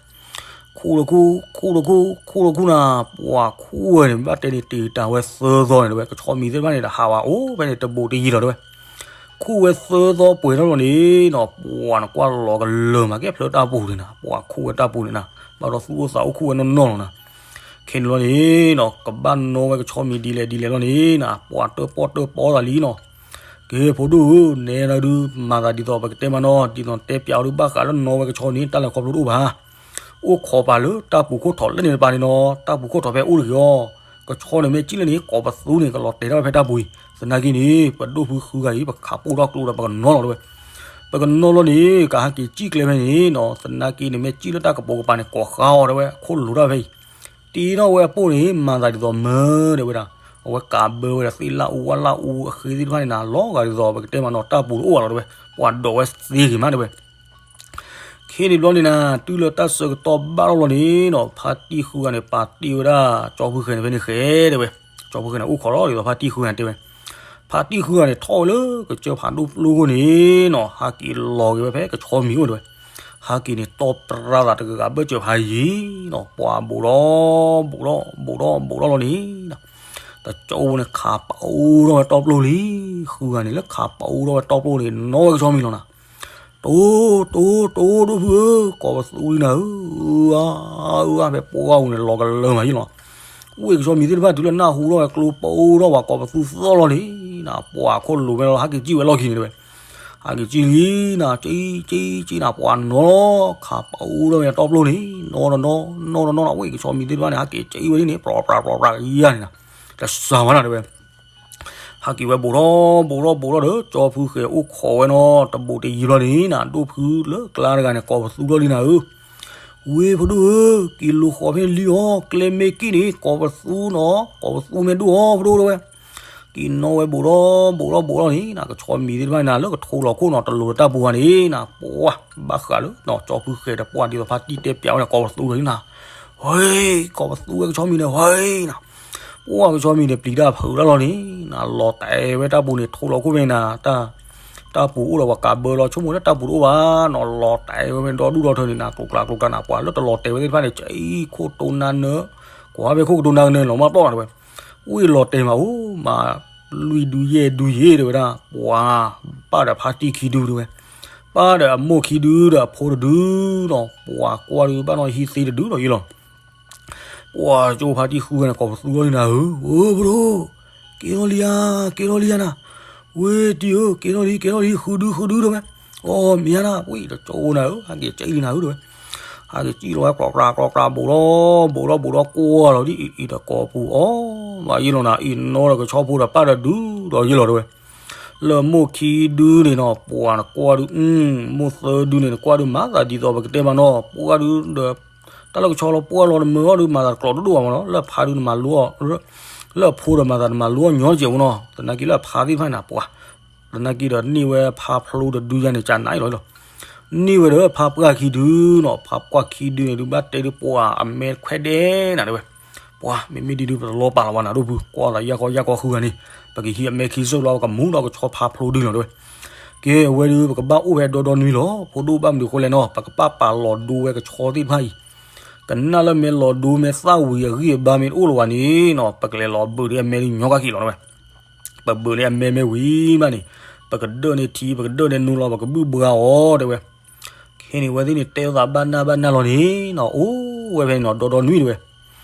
ခူၣ်လီၤခူၣ် ခူၣ်လီၤခူၣ် ခူၣ်လီၤခူၣ်နၤ ပှၤခူၣ်ဝဲန့ၣ် ဘၣ်တဲန့ၣ် တ့ၤတၢ်ဝဲသၢသီန့ၣ်တဲဝဲ ကဆီမံၤသ့ၣ်တဖၣ်န့ၣ် တဟးဝဲအိၣ်ဖဲန့ၣ် တဘူးတယံၤလီၤတဲဝဲ ခူၣ်ဝဲသၢသီပှဲၤထီၣ်လီၤန့ၣ်နီၤ ပှၤနကွၢ်လီၤကလၢာ်မး ကဲဖျၢၣ်တၢ်ပူၤန့ၣ်နၤ ပှၤခူၣ်ဝဲတၢ်ပူၤန့ၣ်နၤ ဘၣ်ဒီးသူၣ်အိၣ်သးအိၣ်ခူၣ်ဝဲနီၢ်နီၢ်လီၤနၤ ခဲန့ၣ်လီၤန့ၣ်နီၤ ကဘၣ်နီၣ်ဝဲကဆီမံၤဒ်လဲၣ်ဒ်လဲၣ်လီၤန့ၣ်နီၤ ပှၤတၢၣ်ပီၣ်တၢၣ်ပီသးလံနီၤ. က့ၤဖိဒိၣ်ဧၢ နဲဒၣ်ဒုး မၤသးဒ်သိးပကတဲမးနီၤ ဒ်သိးတဲပျးအီၤဒုး ဘၣ်ဃးလၢနီၣ်ဝဲကဆီန့ၣ် တၢ်လဲၤခီဖျိတအိၣ်ဘၣ်. အိၣ်ခိးပာ်လၢတၢ်ပူၤခိၣ်ထီၣ်လၢန့ၣ်တပၤန့ၣ်နီၤ တၢ်ပူၤခိၣ်ထီၣ်ဖဲအိၣ်တဂ့ၤအီၤ ကဆီန့ၣ်မ့ၢ်စံၣ်လၢန့ၣ် ကိးပသူန့ၣ် ကလီၤတဲာ်ထီၣ်ဝဲဖဲတၢ်ပူၤအံၤ သနာ်က့န့ၣ် ပဒိၣ်ဖုဃုဂၤအံၤ ပခးပိၢ်ထီၣ်ကျိဒီး ပကနီၣ်လီၤတဲဝဲ. ပကနီၣ်လီၤန့ၣ် ကဟးက့ၤစံၣ်ကျဲဖဲန့ၣ်နီၤ သနာ်က့န့ၣ် မ့ၢ်စံၣ်လၢတၢ်ကပိာ်ကပၤန့ၣ် ကိးဃါအီၤတဲဝဲ အခိၣ်လိၤတၢ်ဖဲအံၤ တ့ထီၣ်ဝဲအပိၢ်န့ၣ် မၤသးဒ်သိးမၢတဲဝဲဒၣ် အဝဲကးဘၢဝဲဒၣ်သ့ၣ်လၣ်အူဝါလၣ်အူအဃ့သ့ၣ်တဖၣ်န့ၣ်နၤ လီၤဂာ်ဒ်သိး ပကတဲမးနီၤ တၢ်ပူၤတအိၣ်ဘၣ်လီၤတဲဝဲ ပှၤဒိးဝဲသ့ဂ့ၤမးတဲဝဲ. ခဲန့ၣ်ဘျီန့ၣ်နၤ တုၤလၢတၢ်ဆၢကတီၢ်ဘၣ်ထီၣ်လီၤန့ၣ်နီၤ ဖါတံၢ်ဃုဂၤန့ၣ် ပာ်တ့ၢ်ဝဲဒၣ် ကၠီဖုဃဲၤန့ၣ်ဖဲန့ၣ်ဃဲတဲဝဲ. ကၠီဖုဃဲၤန့ၣ် အိၣ်ခိးလီၤဒ်သိးဖါတံၢ်ဃုဂၤန့ၣ်တဲဝဲ. ဖါတံၢ်ဃုဂၤန့ၣ် ထီၣ်ဝဲလၢကစၢၢ်ဖးဒိၣ်ပျိခိၣ်န့ၣ်နီၤ ဟးက့ၤလီၤက့ၤဝဲဖဲကဆီမံၤအိၣ်တဲဝဲ. ဟးက့ၤန့ၣ် တီၢ်ပြၢသးတဂၤဂၤဘၢၣ်စၢၤဖးယံၤနီၤ ပှၤဘူးဒီး ဘူးဒီး ဘူးဒီး ဘူးဒီးလီၤန့ၣ် တကၠိန့ၣ် ခးပအိၣ်ထီၣ်ဝဲတီပျိလံ. ဃုဂၤန့ၣ် လၢခးပအိၣ်ထီၣ်ဝဲတီပျိန့ၣ် နီၣ်ဝဲကဆီမံၤလီၤနၤ. တိၢ် တိၢ် တိၢ် ဒိၣ်ဖုဧၢ ကိးပသူလံနၤဧၢ, အၢ အၢ ဖဲပှၢ်ပူၤန့ၣ် လီၤကလၢာ်မးယံလီၤ. ဝ့ၢ်ကဆီမံၤသ့ၣ်တဖၣ် တုၤလၢနၢ်ဟူထီၣ်ဝဲကျိပအိၣ်ထီၣ်ဝဲ ကိးပသူသီၣ်လီၤန့ၣ်နၤ ပှၤခိၣ်လိၤဝဲလီၤ ဟးက့ၤစံၣ်ဝဲလီၢ်ခံန့ၣ်တဲဝဲ. ဟးက့ၤစံၣ်လံနၤ စံၣ် စံၣ် စံၣ်နၤ ပှၤနီၣ်လီၤ ခးပအိၣ်ထီၣ်ဝဲတီပျိန့ၣ် နီၣ်ဒီးနီၣ် နီၣ်ဒီးနီၣ်နၤ ဝ့ၢ်ကဆီမံၤသ့ၣ်တဖၣ်န့ၣ် ဟးက့ၤစံၣ်ဝဲဒ်န့ၣ် ပြီပြး ပြီပြး ယၤန့ၣ်နၤ တစှၤမးနၤတဲဝဲ. ဟးက့ၤဝဲဘူးထီၣ်ဘူးထီၣ်ဘူးထီၣ်ဒီး ကၠီဖုဃဲၤအိၣ်ခိးဝဲနီၤ တဘူးတယံၤဘျီန့ၣ်နၤ ဒိၣ်ဖုလၢကျါတဂၤန့ၣ် ကိးပသူထီၣ်လံနၤဧၢ. ဝ့ၢ်ဖိဒိၣ်ဧၢ, က့ၤလိာ်ဃီၤဖဲလံအီၤ, ကျဲမ့ၢ်က့ၣ်န့ၣ် ကိးပသူနီၤ, ကိးပသူမ့ၢ်ဒိၣ်အီၤ ဖိဒိၣ်တဲဝဲ. က့ၤနီၣ်ဝဲဘူးထီၣ်ဘူးထီၣ်ဘူးထီၣ်န့ၣ်နၤ ကဆီမံၤသ့ၣ်တဖၣ်န့ၣ်နၤ လၢကထိလီၤခိၣ်နီၤ တလိၤလၢတၢ်ပူၤဂၤန့ၣ်နၤ ပှၤဘၣ်ဃးလၢ ကၠီဖုဃဲၤဒီးပှၤဒ်သိးဖါတံၢ်တဲပျးဝဲန့ၣ် ကိးပသူလီၤန့ၣ်နၤ. ဝ့ၢ် ကိးပသူဝဲကဆီမံၤန့ၣ် ဝ့ၢ်နၤ ပှၢ်ကဆီမံၤန့ၣ် ပျံၤတၢ်ဖုးတၢ်လီၤန့ၣ် နၤလီၤတဲာ်ဝဲတၢ်ပူၤန့ၣ် ထိလီၤခိၣ်ဖဲန့ၣ်နၤ တၢ်ပူၤအိၣ်ဒီးပှၤကးဘၢလီၤ ဆိကမိၣ်လၢတၢ်ပူၤတအိၣ်ဘၣ်နီၤ လီၤတဲာ်ဝဲဖဲဒီဒူၣ်ဒီထၢန့ၣ်နၤ ကျိၤကျါကျိၤကျါနၤ ပှၤလၢတလီၤတဲာ်ဝဲသ့ၣ်တဖၣ်န့ၣ် ကၠံခိၣ်တိနါနၢ ကွၢ်ဖဲခိၣ်ကတိနါကနၢလီၤမၢ်ပျီၢ်နၤတဲဝဲ. ဝ့ၢ်လီၤတဲာ်မးအိၣ် မၤလွံၢ်ဒုယဲၢ်ဒုယဲၢ်တဲဝဲဒၣ် ပှၤပၢ်ဒီးဖါတံၢ်ခံဒုတဲဝဲ. ပၢ်ဒီးအမိၢ်ခံဒုဒီးအဖိတဒုနီၤ ပှၤကွၢ်ဒုးဘၣ်နီၢ်ဟံၣ်သ့တဒုလီၤယံလီၤ. ပှၤကၠိဖါတံၢ်ဃုဂၤန့ၣ် ကိးပသူထီၣ်လံနၤဧၢ, ဝ့ၢ်ဖိဒိၣ်, ကဲထီၣ်လံဧါ, ကဲထီၣ်လံဧါနၤ, ဝ့ၢ်တံၢ်ဧၢ, ကဲထီၣ်လံ ကဲထီၣ်လံ ဃုဒုဃုဒုတဲဝဲ. အီ မ့ၢ်ဧါနၤ ဝ့ၢ်တကၠိနၤဧၢ, ဟးက့ၤကၠံလံနၤဧၢတဲဝဲ. ဟးက့ၤကၠံလီၤဝဲ ကျီကျါကျီကျါ ဘူးထီၣ်ဘူးထီၣ်ဘူးထီၣ် ကွၢ်လီၤဒ်အံၤအံၤတကိးပူၤ အီ မ့ၢ်ယံလီၤနၤ အံၤနီၣ်ဒီးကဆီဖိဒီးပၢ်ဒီးဒုဒီးယံလီၤတဲဝဲ. လၢမိၢ်ခံဒုန့ၣ်နီၤ ပှၤနကွၢ်ဒုး မိၢ်သၢဒုန့ၣ် နကွၢ်ဒုးမၤသးဒ်သိးပကတဲမးနီၤ ပှၢ်ဒုးဒီး တၢ်လၢကဆီလီၤပှၢ်လီၤတမၢအီၤဒုး မၤသးတကျိးဒိၣ်ဒိၣ်ဘၣ်မးနီၤ လၢအဖါဒုးနမၤလိအီၤ လၢအဖိဒီးမၤသးနမၤလိအီၤညီတစဲးဖိနီၤ သနာ်က့လၢအဖါသ့ၣ်တဖၣ်န့ၣ် ပှၤ သနာ်က့ဒီးန့ၢ်ဝဲဖါဖျိတဒုယၤန့ၣ် ကနၣ်အံၤလီၤလီၤ န့ၢ်ဝဲဒီးဖါပှၢ်ခံဒုနီၤ ဖါပှၢ်ခံဒုန့ၣ်ဒုး ဘၣ်တဲဒုးပှၤအမဲခွဲးဒဲးနၤတဲဝဲ. ပှၤ မ့မ့ၢ်ဒ်ဒုး ပတလီၤပာ်လီၤဘၣ်နၤဒိၣ်ဖု ကွၢ်သးယၢ်ကီယၢ်ကီဃုဂၤန့ၣ် ပကဟံးအမဲခံစိၣ်လီၤ ပကမူဒီးကဆီဖါဖျိဒုလီၤတဲဝဲ. ကဲ အဝဲဒုး ပကဘၣ်အိၣ်ဖဲဒီဒီနွံလီၤ ဖိဒိၣ်ဘၣ်မနုၤဃိလဲၣ်နီၤ ပကဘၣ်ပာ်လီၤဒိဝဲကဆီသ့ၣ်တဖၣ်အံၤ ကနၣ်လၢမဲာ်လီၤဒိမဲာ်သၣ်ဝံၤအဂံၢ်အဘါမ့ၢ်တအိၣ်လၢၤဘၣ်န့ၣ်နီၤ ပကလဲၤလီၤဘုးဒ်အမဲဒုးညီကၣ်ခံလီၤတဲဝဲ. ပဘုးလၢအမဲမ့ၢ်ဝံၤမးန့ၣ် ပကဒၢးန့ၢ်ထံ ပကဒၢးန့ၢ်နူလီၤ ပကဘုၣ်ဘှါအီၤတဲဝဲ. ခဲန့ၣ် အဝဲသ့ၣ်န့ၣ် တဲသးဘၣ်နၢ်ဘၣ်နၢ်လီၤန့ၣ်နီၤ အိၣ်ဝဲဖဲန့ၣ်နီၤ ဒီဒီနွံတဲဝဲ.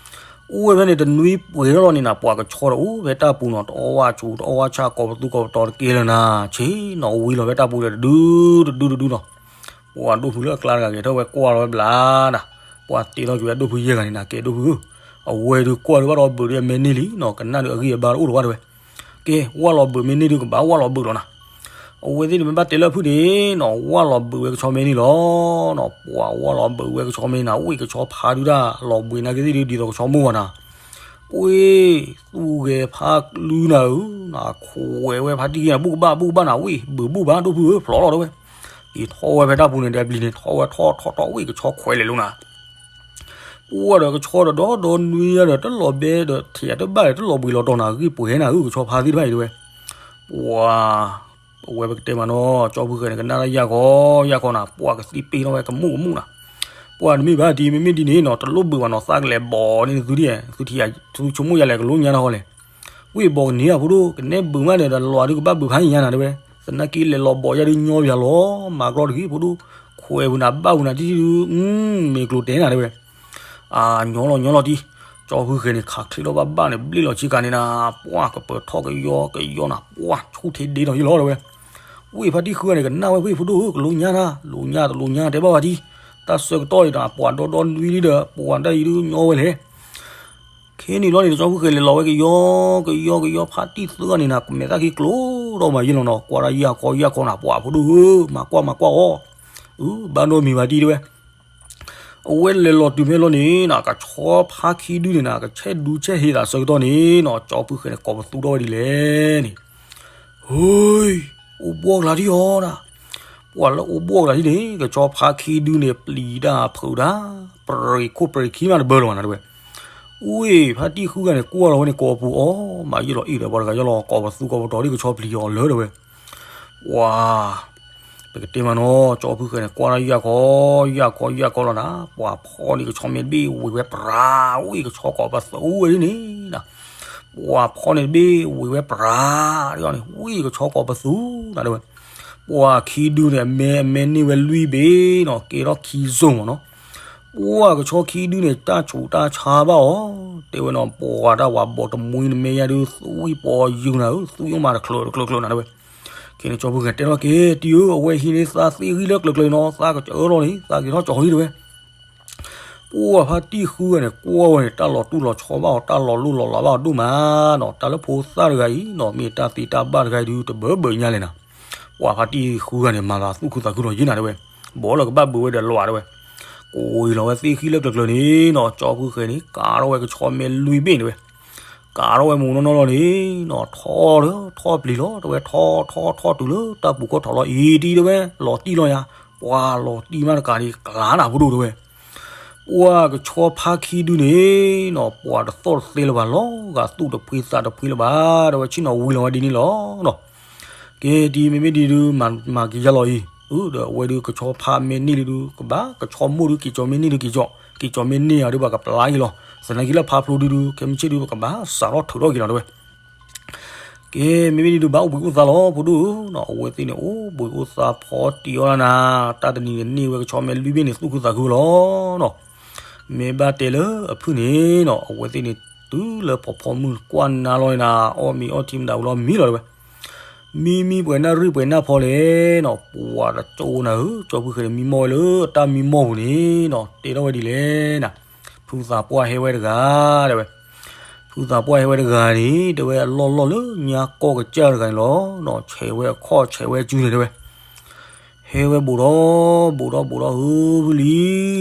အိၣ်ဝဲဖဲန့ၣ် တနွံပှဲၤထီၣ်လီၤန့ၣ်နၤ ပှၤကဆီဒီးအိၣ်ဖဲတၢ်ပူၤနီၤ တအီၣ်ဝဲဆူၣ် တအီၣ်ဝဲဆၣ် ကိးပသူကိးပတီၤတကဲလၢၤနၤ ဆ့ၣ်နီၤ ဝံၤလီၤဖဲတၢ်ပူၤဒီး တဒု တဒု တဒုနီၤ. ပှၤဒိၣ်ဖုလၢအကျါတဂၤဂဲၤထီၣ်ဝဲကွၢ်လီၤဝဲဘျါနၤ ပှၤတ့ထီၣ်က့ၤဝဲဒိၣ်ဖုယဲၢ်ဂၤန့ၣ်နၤ ကဲဒိၣ်ဖုဧၢ အဝဲဒုးကွၢ်ဒုးဘၣ်ဒီးဘုးဒုးအမဲန့ၢ်လံနီၤ ကနၣ်ဒုးအဂံၢ်အဘါတအိၣ်လၢၤဘၣ်တဲဝဲ. ကဲ ဝၢ်လီၤဘုးမ့ၢ်န့ၢ်ဒုးကဘၣ်ဝၢ်လီၤဘုးလီၤနၤ. အဝဲသ့ၣ်န့ၣ်မ့ၢ်ဘၣ်တဲလၢဖုၣ်န့ၣ်နီၤ ဝၢ်လီၤဘုးဝဲကဆီမ့ၢ်န့ၢ်လီၤနီၤ ပှၤဝၢ်လီၤဘုးဝဲကဆီမ့ၢ်န့ၢ်နၤ ဝံၣ်ကဆီဖါဒုးတၢ်လီၤဘှံးနာ်က့သ့ၣ်ဒုးဒ်သိးကဆီမိၢ်ဝဲနၤ ပှ့ၤသူၣ်ဂဲၤဖါကလုနၤဧၢ နခွဲးဝဲဖါတံၢ်က့ၤနၤ ဘူၣ်ကဘၣ်ဘူၣ်ကဘၣ်နၤ ဝံၣ်ဘုးဘူၣ်ဘၣ်ဒိၣ်ဖုဧၢ ဖျိးလီၤတဲဝဲ. က့ၤထီၣ်ဝဲဖဲတၢ်ပူၤန့ၣ် ဒီးပျံၤန့ၣ် ထီၣ်ဝဲထီၣ်ထီၣ်ထီၣ် ဝံၣ်ကဆီခွဲးလဲၤလိာ်နၤ ပှၢ်ဒီးကဆီဒီးဒီဒီနွံယၤဒီး တလီၤဘဲဒီးထံးယၤတဘၣ်ဒီး တလီၤဘှံးလီၤတီၤနၤ ဂံၢ်ပှဲၤနၤဧၢ ကဆီဖါသ့ၣ်တဖၣ်အံၤတဲဝဲ. ပှၤ အဝဲပကတဲမးနီၤ ကၠီဖုဃဲၤန့ၣ် ကနၣ်တၢ်ယၢ်ကီယၢ်ကီနၤ ပှၤကသံပ့ၤထီၣ်ဝဲကမူၣ်ကမူၣ်နၤ. ပှၤတမ့ၢ်ဘၣ်ဒ် မ့မ့ၢ်ဒ်န့ၣ်နီၤ တလိၣ်ဘုးဘၣ်နီၤ သးကလဲၤဘီးန့ၢ်သုဒ် သုထံၣ်ယၤ သုဆိကမိၣ်ယၤလဲၣ် ကလိညါနၤဟီလဲၣ်. ဝံၣ်ဘီးကန့ၢ်ဧါဖိဒိၣ် ကနဲဘုးမးဒီး တလီၤဒုးကဘၣ်ဘုးဖးယံၤညါနၤတဲဝဲ. သနာ်က့လဲၤလီၤဘီးယၤဒုးညီယၤလီၤ မၤကျီတဂ့ၤဖိဒိၣ် ခွဲးဝဲနၤဘၣ်ဝဲနၤတံၢ်တံၢ်ဒုး မ့ၢ်ကျိၤတဲနၤတဲဝဲ. အညီလီၤညီလီၤတံၢ် ကၠီဖုဃဲၤန့ၣ် ခးချ့ထီၣ်ဘၣ်ဘၣ်န့ၣ် ဘျ့ၣ်လီၤဆ့ကၤန့ၣ်နၤ, ပှၢ်ကပၢၤထီၣ်ကယီကယီနၤ, ပှၢ်ဆူၣ်ထံဒ့ထီၣ်ယ့ၢ်လီၤတဲဝဲ. ဝ့ၢ်ဖါတံၢ်ဃုဂၤန့ၣ် ကနၣ်ဝဲဝ့ၢ်ဖိဒိၣ်ဧၢ, ကလိညါနၤ, လိညါတလိညါတဲဘၣ်ဝဲဒံး, တၢ်ဆၢကတီၢ်အံၤဒီး ပှၤဒီဒီနွံလံဒီး ပှၤတၢ်အံၤဒုးညီဝဲလဲၣ်. ခဲန့ၣ်လီၤန့ၣ် ကၠီဖုဃဲၤလဲၤလီၤဝဲကယီကယီကယီ ဖါတံၢ်ဃုဂၤန့ၣ်နၤ ကမဲာ်သၣ်ခံကျိၤထီၣ်မးယ့ၢ်လီၤနီၤ, ကွၢ်တၢ်ယၢ်ခီယၢ်ခီနၤ, ပှၤဖိဒိၣ်ဧၢ, မၤကွၢ်မၤကွၢ်အီၤ, အၢ ဘၣ်နီတမံၤဘၣ်ဒံးတဲဝဲ. အဝဲလဲၤလီၤတုၤဖဲလီၤန့ၣ်နၤ ကဆီဖါခံဒုန့ၣ်နၤ ကဆဲးဒူဆဲးဟ့သးဆၢကတီၢ်န့ၣ်နီၤ ကၠီဖုဃဲၤန့ၣ် ကိးပသူထီၣ်ဝဲဒ်လဲၣ်န့ၣ်, ဟူ, အိၣ်ဘှီၣ်ကလၤထံၣ်အီၤနၤ, ပှၤလၢအိၣ်ဘှီၣ်ကလၤထံၣ်န့ၣ် ကဆီဖါခံဒုန့ၣ် ပျံၤတၢ်ဖုးတၢ်, ပြံၤခိၣ်ပြံၤခံမးတဘၢလၢၤဘၣ်နၤတဲဝဲ. ဝ့ၢ်ဖါတံၢ်ဃုဂၤန့ၣ် ကွၢ်လီၤဝဲန့ၣ် ကိးပူၤအီၤ, မၤယ့ၢ်လီၤအ့ၣ်ဒီးပှၤတဂၤယီလီၤ ကိးပသူကိးပတီၤဒ်ကဆီပျံၤအီၤလၢတဲဝဲ. ပှၤ ပကတဲမးနီၤ ကၠီဖုဃဲၤန့ၣ် ကွၢ်တၢ်ယၢ်ခီယၢ်ခီယၢ်ခီလီၤနၤ, ပှၤဖီန့ၣ်ကဆီမ့ၢ်တဘ့ၣ်ဝံၤဝဲပြၤ, ဝ့ၢ်ကဆီကိးပသူဝဲဒ်န့ၣ်နၤ, ပှၤဖီန့ၣ်တဘ့ၣ်ဝံၤဝဲပြၤ, ဒ်န့ၣ် ဝ့ၢ်ကဆီကိးပသူနၤတဲဝဲ. ပှၤခံဒုန့ၣ် အမဲအမဲန့ၢ်ဝဲလွံၢ်ဘ့ၣ်နီၤ ကဲထီၣ်ခံစိၤမးနီၤ, ပှၤကဆီခံဒုန့ၣ် တၢ်ဆူးတၢ်ဆါဘၣ်အီၤ, တဲဝဲနီၤ ပှၤတၢ်ဝၤဘီးတမှံနမဲာ်ညါဒုး သွံၣ်ပီယုာ်နၤဧၢ သွံၣ်ယိၣ်မးတချုးတချုးချုးနၤတဲဝဲ. ခဲန့ၣ် ကၠီဖုဃဲၤတဲထီၣ်က့ၤ တံၢ်ဧၢ အဝဲဟံးန့ၢ်သးသ့ၣ်ဂံၢ်လၢကျၢၤကျၢၤနီၤ သးကစၢၢ်လီၤန့ၣ် သးက့ၤထီၣ်ကၠီၤလံတဲဝဲ. ပှၤဖါတံၢ်ဃုဂၤန့ၣ် ကွၢ်ဝဲန့ၣ် တၢ်လီၤတူၢ်လီၤဆီဘၣ်အီၤ တၢ်လီၤလိၢ်လီၤလးဘၣ်အီၤဒိၣ်မးနီၤ, တၢ်လၢဖိသၣ်တဂၤအံၤနီၤ မ့ၢ်တၢ်သ့တၢ်ဘၣ်တဂၤအံၤဒုး တဘၢဘၢညါလဲၣ်နၤ. ပှၤဖါတံၢ်ဃုဂၤန့ၣ် မၤသးသူၣ်ခုသးခုလီၤယ့ၢ်နၤတဲဝဲ, ဘီလၢကဘၣ်ဘုးဝဲဒီးလွးတဲဝဲ. ကိးလီၤဝဲသ့ၣ်ဂံၢ်လၢကျၢၤကျၢၤန့ၣ်နီၤ ကၠီဖုဃဲၤန့ၣ် ကးထီၣ်ဝဲကဆီမဲာ်လွံၢ်ဘ့ၣ်တဲဝဲ. ကးထီၣ်ဝဲမူနီၢ်နီၢ်လီၤန့ၣ်နီၤ ထီၣ်လၢ ထီၣ်ပျံၤလီၤတဲဝဲ ထီၣ်ထီၣ်ထီၣ်တုၤလၢတၢ်ပူၤခီၣ်ထီၣ်လီၤ အံၤတံၢ်တဲဝဲ လီၤတံၢ်လီၤယၤ, ပှၤလီၤတံၢ်မးတကးန့ၣ် ကျါနၤဖိဒိၣ်တဲဝဲ. ပှၤကဆီဖါခံဒုန့ၣ်နီၤ ပှၤတသီၣ်တသဲလၢၤဘၣ် လီၤဂာ်သူၣ်တဖှံသးတဖှံလၢၤဘၣ် တဲဝဲ ဆ့ၣ်နီၤဝံၤလီၤဝဲဒ်န့ၣ်လီၤနီၤ. ကဲ ဒ်မ့မ့ၢ်ဒ်ဒုး မၤက့ၤယၤလီၤအံၤ, အၢ ဒီးအဝဲဒုးကဆီဖါမ့ၢ်န့ၢ်လံဒုး ကဘၣ်ကဆီမိၢ်ဒုး က့ၤကၠီမ့ၢ်န့ၢ်ဒုးက့ၤကၠီ, က့ၤကၠီမ့ၢ်န့ၢ်အီၤဒုး ပှၤကပျၢ်က့ၤလီၤ, သနာ်က့လၢဖါဖျိဒုးဒုး ခဲမုၢ်ဆ့ၣ်ဒုး ပကဘၣ်စးထီၣ်ထုးထီၣ်က့ၤလီၤတဲဝဲ. ကဲ မ့မ့ၢ်ဒ်ဒုး ဘၣ်အိၣ်ဘှံးအိၣ်သါလီၤ ဖိဒိၣ်ဧၢနီၤ, အဝဲသ့ၣ်န့ၣ် အိၣ်ဘှံးအိၣ်သါဖီတံၢ်အီၤလၢနၤ, တၢ်တနံၤန့ၣ်န့ၢ်ဝဲကဆီမဲာ်လွံၢ်ဘ့ၣ်န့ၣ် သူၣ်ခုသးခုလီၤနီၤ. မ့ၢ်ဘၣ်တဲလၢအဖုၣ်န့ၣ်နီၤ အဝဲသ့ၣ်န့ၣ် တုၤလၢဖီဖီမုၢ်ကွၢ်နၤလီၤန့ၣ်နၤ အီၣ်မ့ၤအီထံမတၤဝံၤလီၤမံလီၤတဲဝဲ. မံမံပှဲၤနၣ်ရံၣ်ပှဲၤနၣ်ဖီလဲၣ်နီၤ, ပှၤတကၠိနၤဧၢ, ကၠီဖုဃဲၤန့ၣ် မံမီၢ်ဝဲလၢတၢ်မံမီၢ်ပူၤန့ၣ်နီၤ တဲထီၣ်ဝဲဒ်လဲၣ်နၤ, ဖုသးပှၢ်ဟဲဝဲတဂၤတဲဝဲ. ဖုသးပှၢ်ဟဲဝဲတဂၤန့ၣ် တဲဝဲအလီၢ်လီၢ်လၢညါကီၢ်ကစၢ်တဂၤန့ၣ်လီၤနီၤ, ဆဲးဝဲအခီၣ်ဆဲးဝဲအစုန့ၣ်တဲဝဲ. ဟဲဝဲဘူးဒီးဘူးဒီးဘူးဒီးဧၢ ဖုလံၤန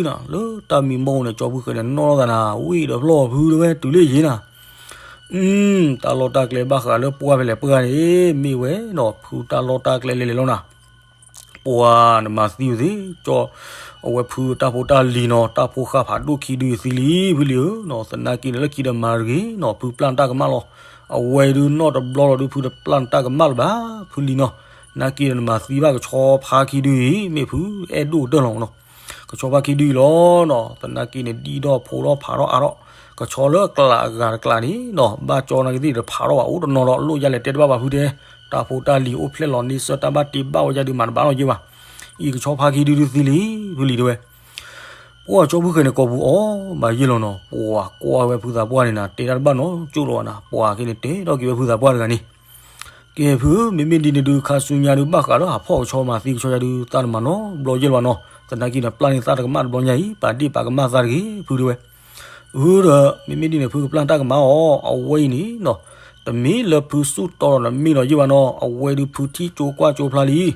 ီၤ, လၢတၢ်မံမီၢ်ပူၤန့ၣ် ကၠီဖုဃဲၤန့ၣ် နီၢ်ထီၣ်သးနၤ ဝံၣ်ဒီးဖျီၣ်ဖုတဲဝဲ တုၤလၢယ့ၤနၤ. အု တၢ်လီၢ်တၢ်ကျဲဘၣ်ဃးလၢပှၢ်ဖဲလဲၣ်ပှၢ်န့ၣ် မ့ၢ်ဝဲနီၤ ဖုတၢ်လီၢ်တၢ်ကျဲလဲၤလဲၤလီၤနၤ. ပှၤနမၤသံဝဲသ့ၣ် ကၠီ အဝဲဖုတၢ်ဖိတၢ်လံၤနီၤ တၢ်ဖိဃၢ်ဖးဒိၣ်ခံဒုအံၤသံလံ ဖုလံၤဧၢနီၤ, သနာ်က့န့ၣ်လၢခံဒီးမၤတဂ့ၤနီၤ ဖုပျၢ်နတၢ်ကမၣ်လီၤ. အဝဲဒုးနီၢ်တဘျီလီၤဒုး ဖုတပျၢ်နတၢ်ကမၣ်လၢၤဘၣ် ဖုလံၤနီၤ. သနာ်က့န့ၣ် နမၤသံဘၣ်ကဆီဖါခံဒုအံၤ မ့ၢ်ဖုအဲၣ်ဒိၣ်ကတၢၢ်လီၤနီၤ. ကဆီဖါခံဒုအံၤလီၤနီၤ သနာ်က့န့ၣ် ဒံၣ်ထီၣ်ဖိးထီၣ်ဖးထီၣ်အါထီၣ်, ကဆီလၢအကျးအဂၤတကျးန့ၣ်နီၤ ဘၣ်ကၠီနာ်က့သ့ၣ်တဖးထီၣ်ဘၣ် အိၣ်တနီၤဒီး လိၣ်ယၤလဲၤတဲတဘၣ်ဘၣ်ဖုတဲ, တၢ်ဖိတၢ်လံၤအိၣ်ဖျဲၣ်လီၤန့ဆၢၣ် တၢ်ဘၣ်တ့ဘၣ်ဝဲယၤဒုးမၤတဘၣ်လီၤယ့ၢ်ဘၣ်. အံၤကဆီဖါခံဒုဒုးသံလံ ဖုလံၤတဲဝဲ. ပှၤကၠီဖုဃဲၤန့ၣ် ကိးပူၤအီၤ မၤယ့ၢ်လီၤနီၤ, ပှၤကွၢ်ဝဲဖုသးပှၢ်န့ၣ်နၤ တဲတၢ်တဘၣ်နီတကၠိၢ်လီၤဘၣ်နၤ, ပှၤက့န့ၣ် တဲထီၣ်က့ၤဝဲဖုသးပှၢ်တဂၤန့ၣ် ကဲဖုဧၢ မ့မ့ၢ်ဒ်န့ၣ်ဒုး ခါဆူညါဒုး ဘၣ်ဃးလၢဟးဖီၣ်ကဆီမၤသံကဆီယၤဒုး သးတမၤနီတဘျီယဲၢ်လီၤနီၤ, သနာ်က့န့ၣ် ပျၢ်န့ၢ်သးတကမၣ်တဘျီညါအံၤ ပာ်ဒ့ၣ်ပာ်ကမၣ်သးတဂ့ၤ ဖုတဲဝဲ. အၢ ဒီး မ့မ့ၢ်ဒ်န့ၣ် ဖုကပျၢ်တၢ်ကမၣ်အီၤ အဝဲအံၤန့ၣ်နီၤ, တမ့ၢ်လၢဖုစူၢ်တီဒီးနမ့ၢ်လီၤယဲၢ်ဘၣ်နီၤ, အဝဲဒုးဖုထံၣ်ကၠိကွၢ်ကၠိဖျါလံ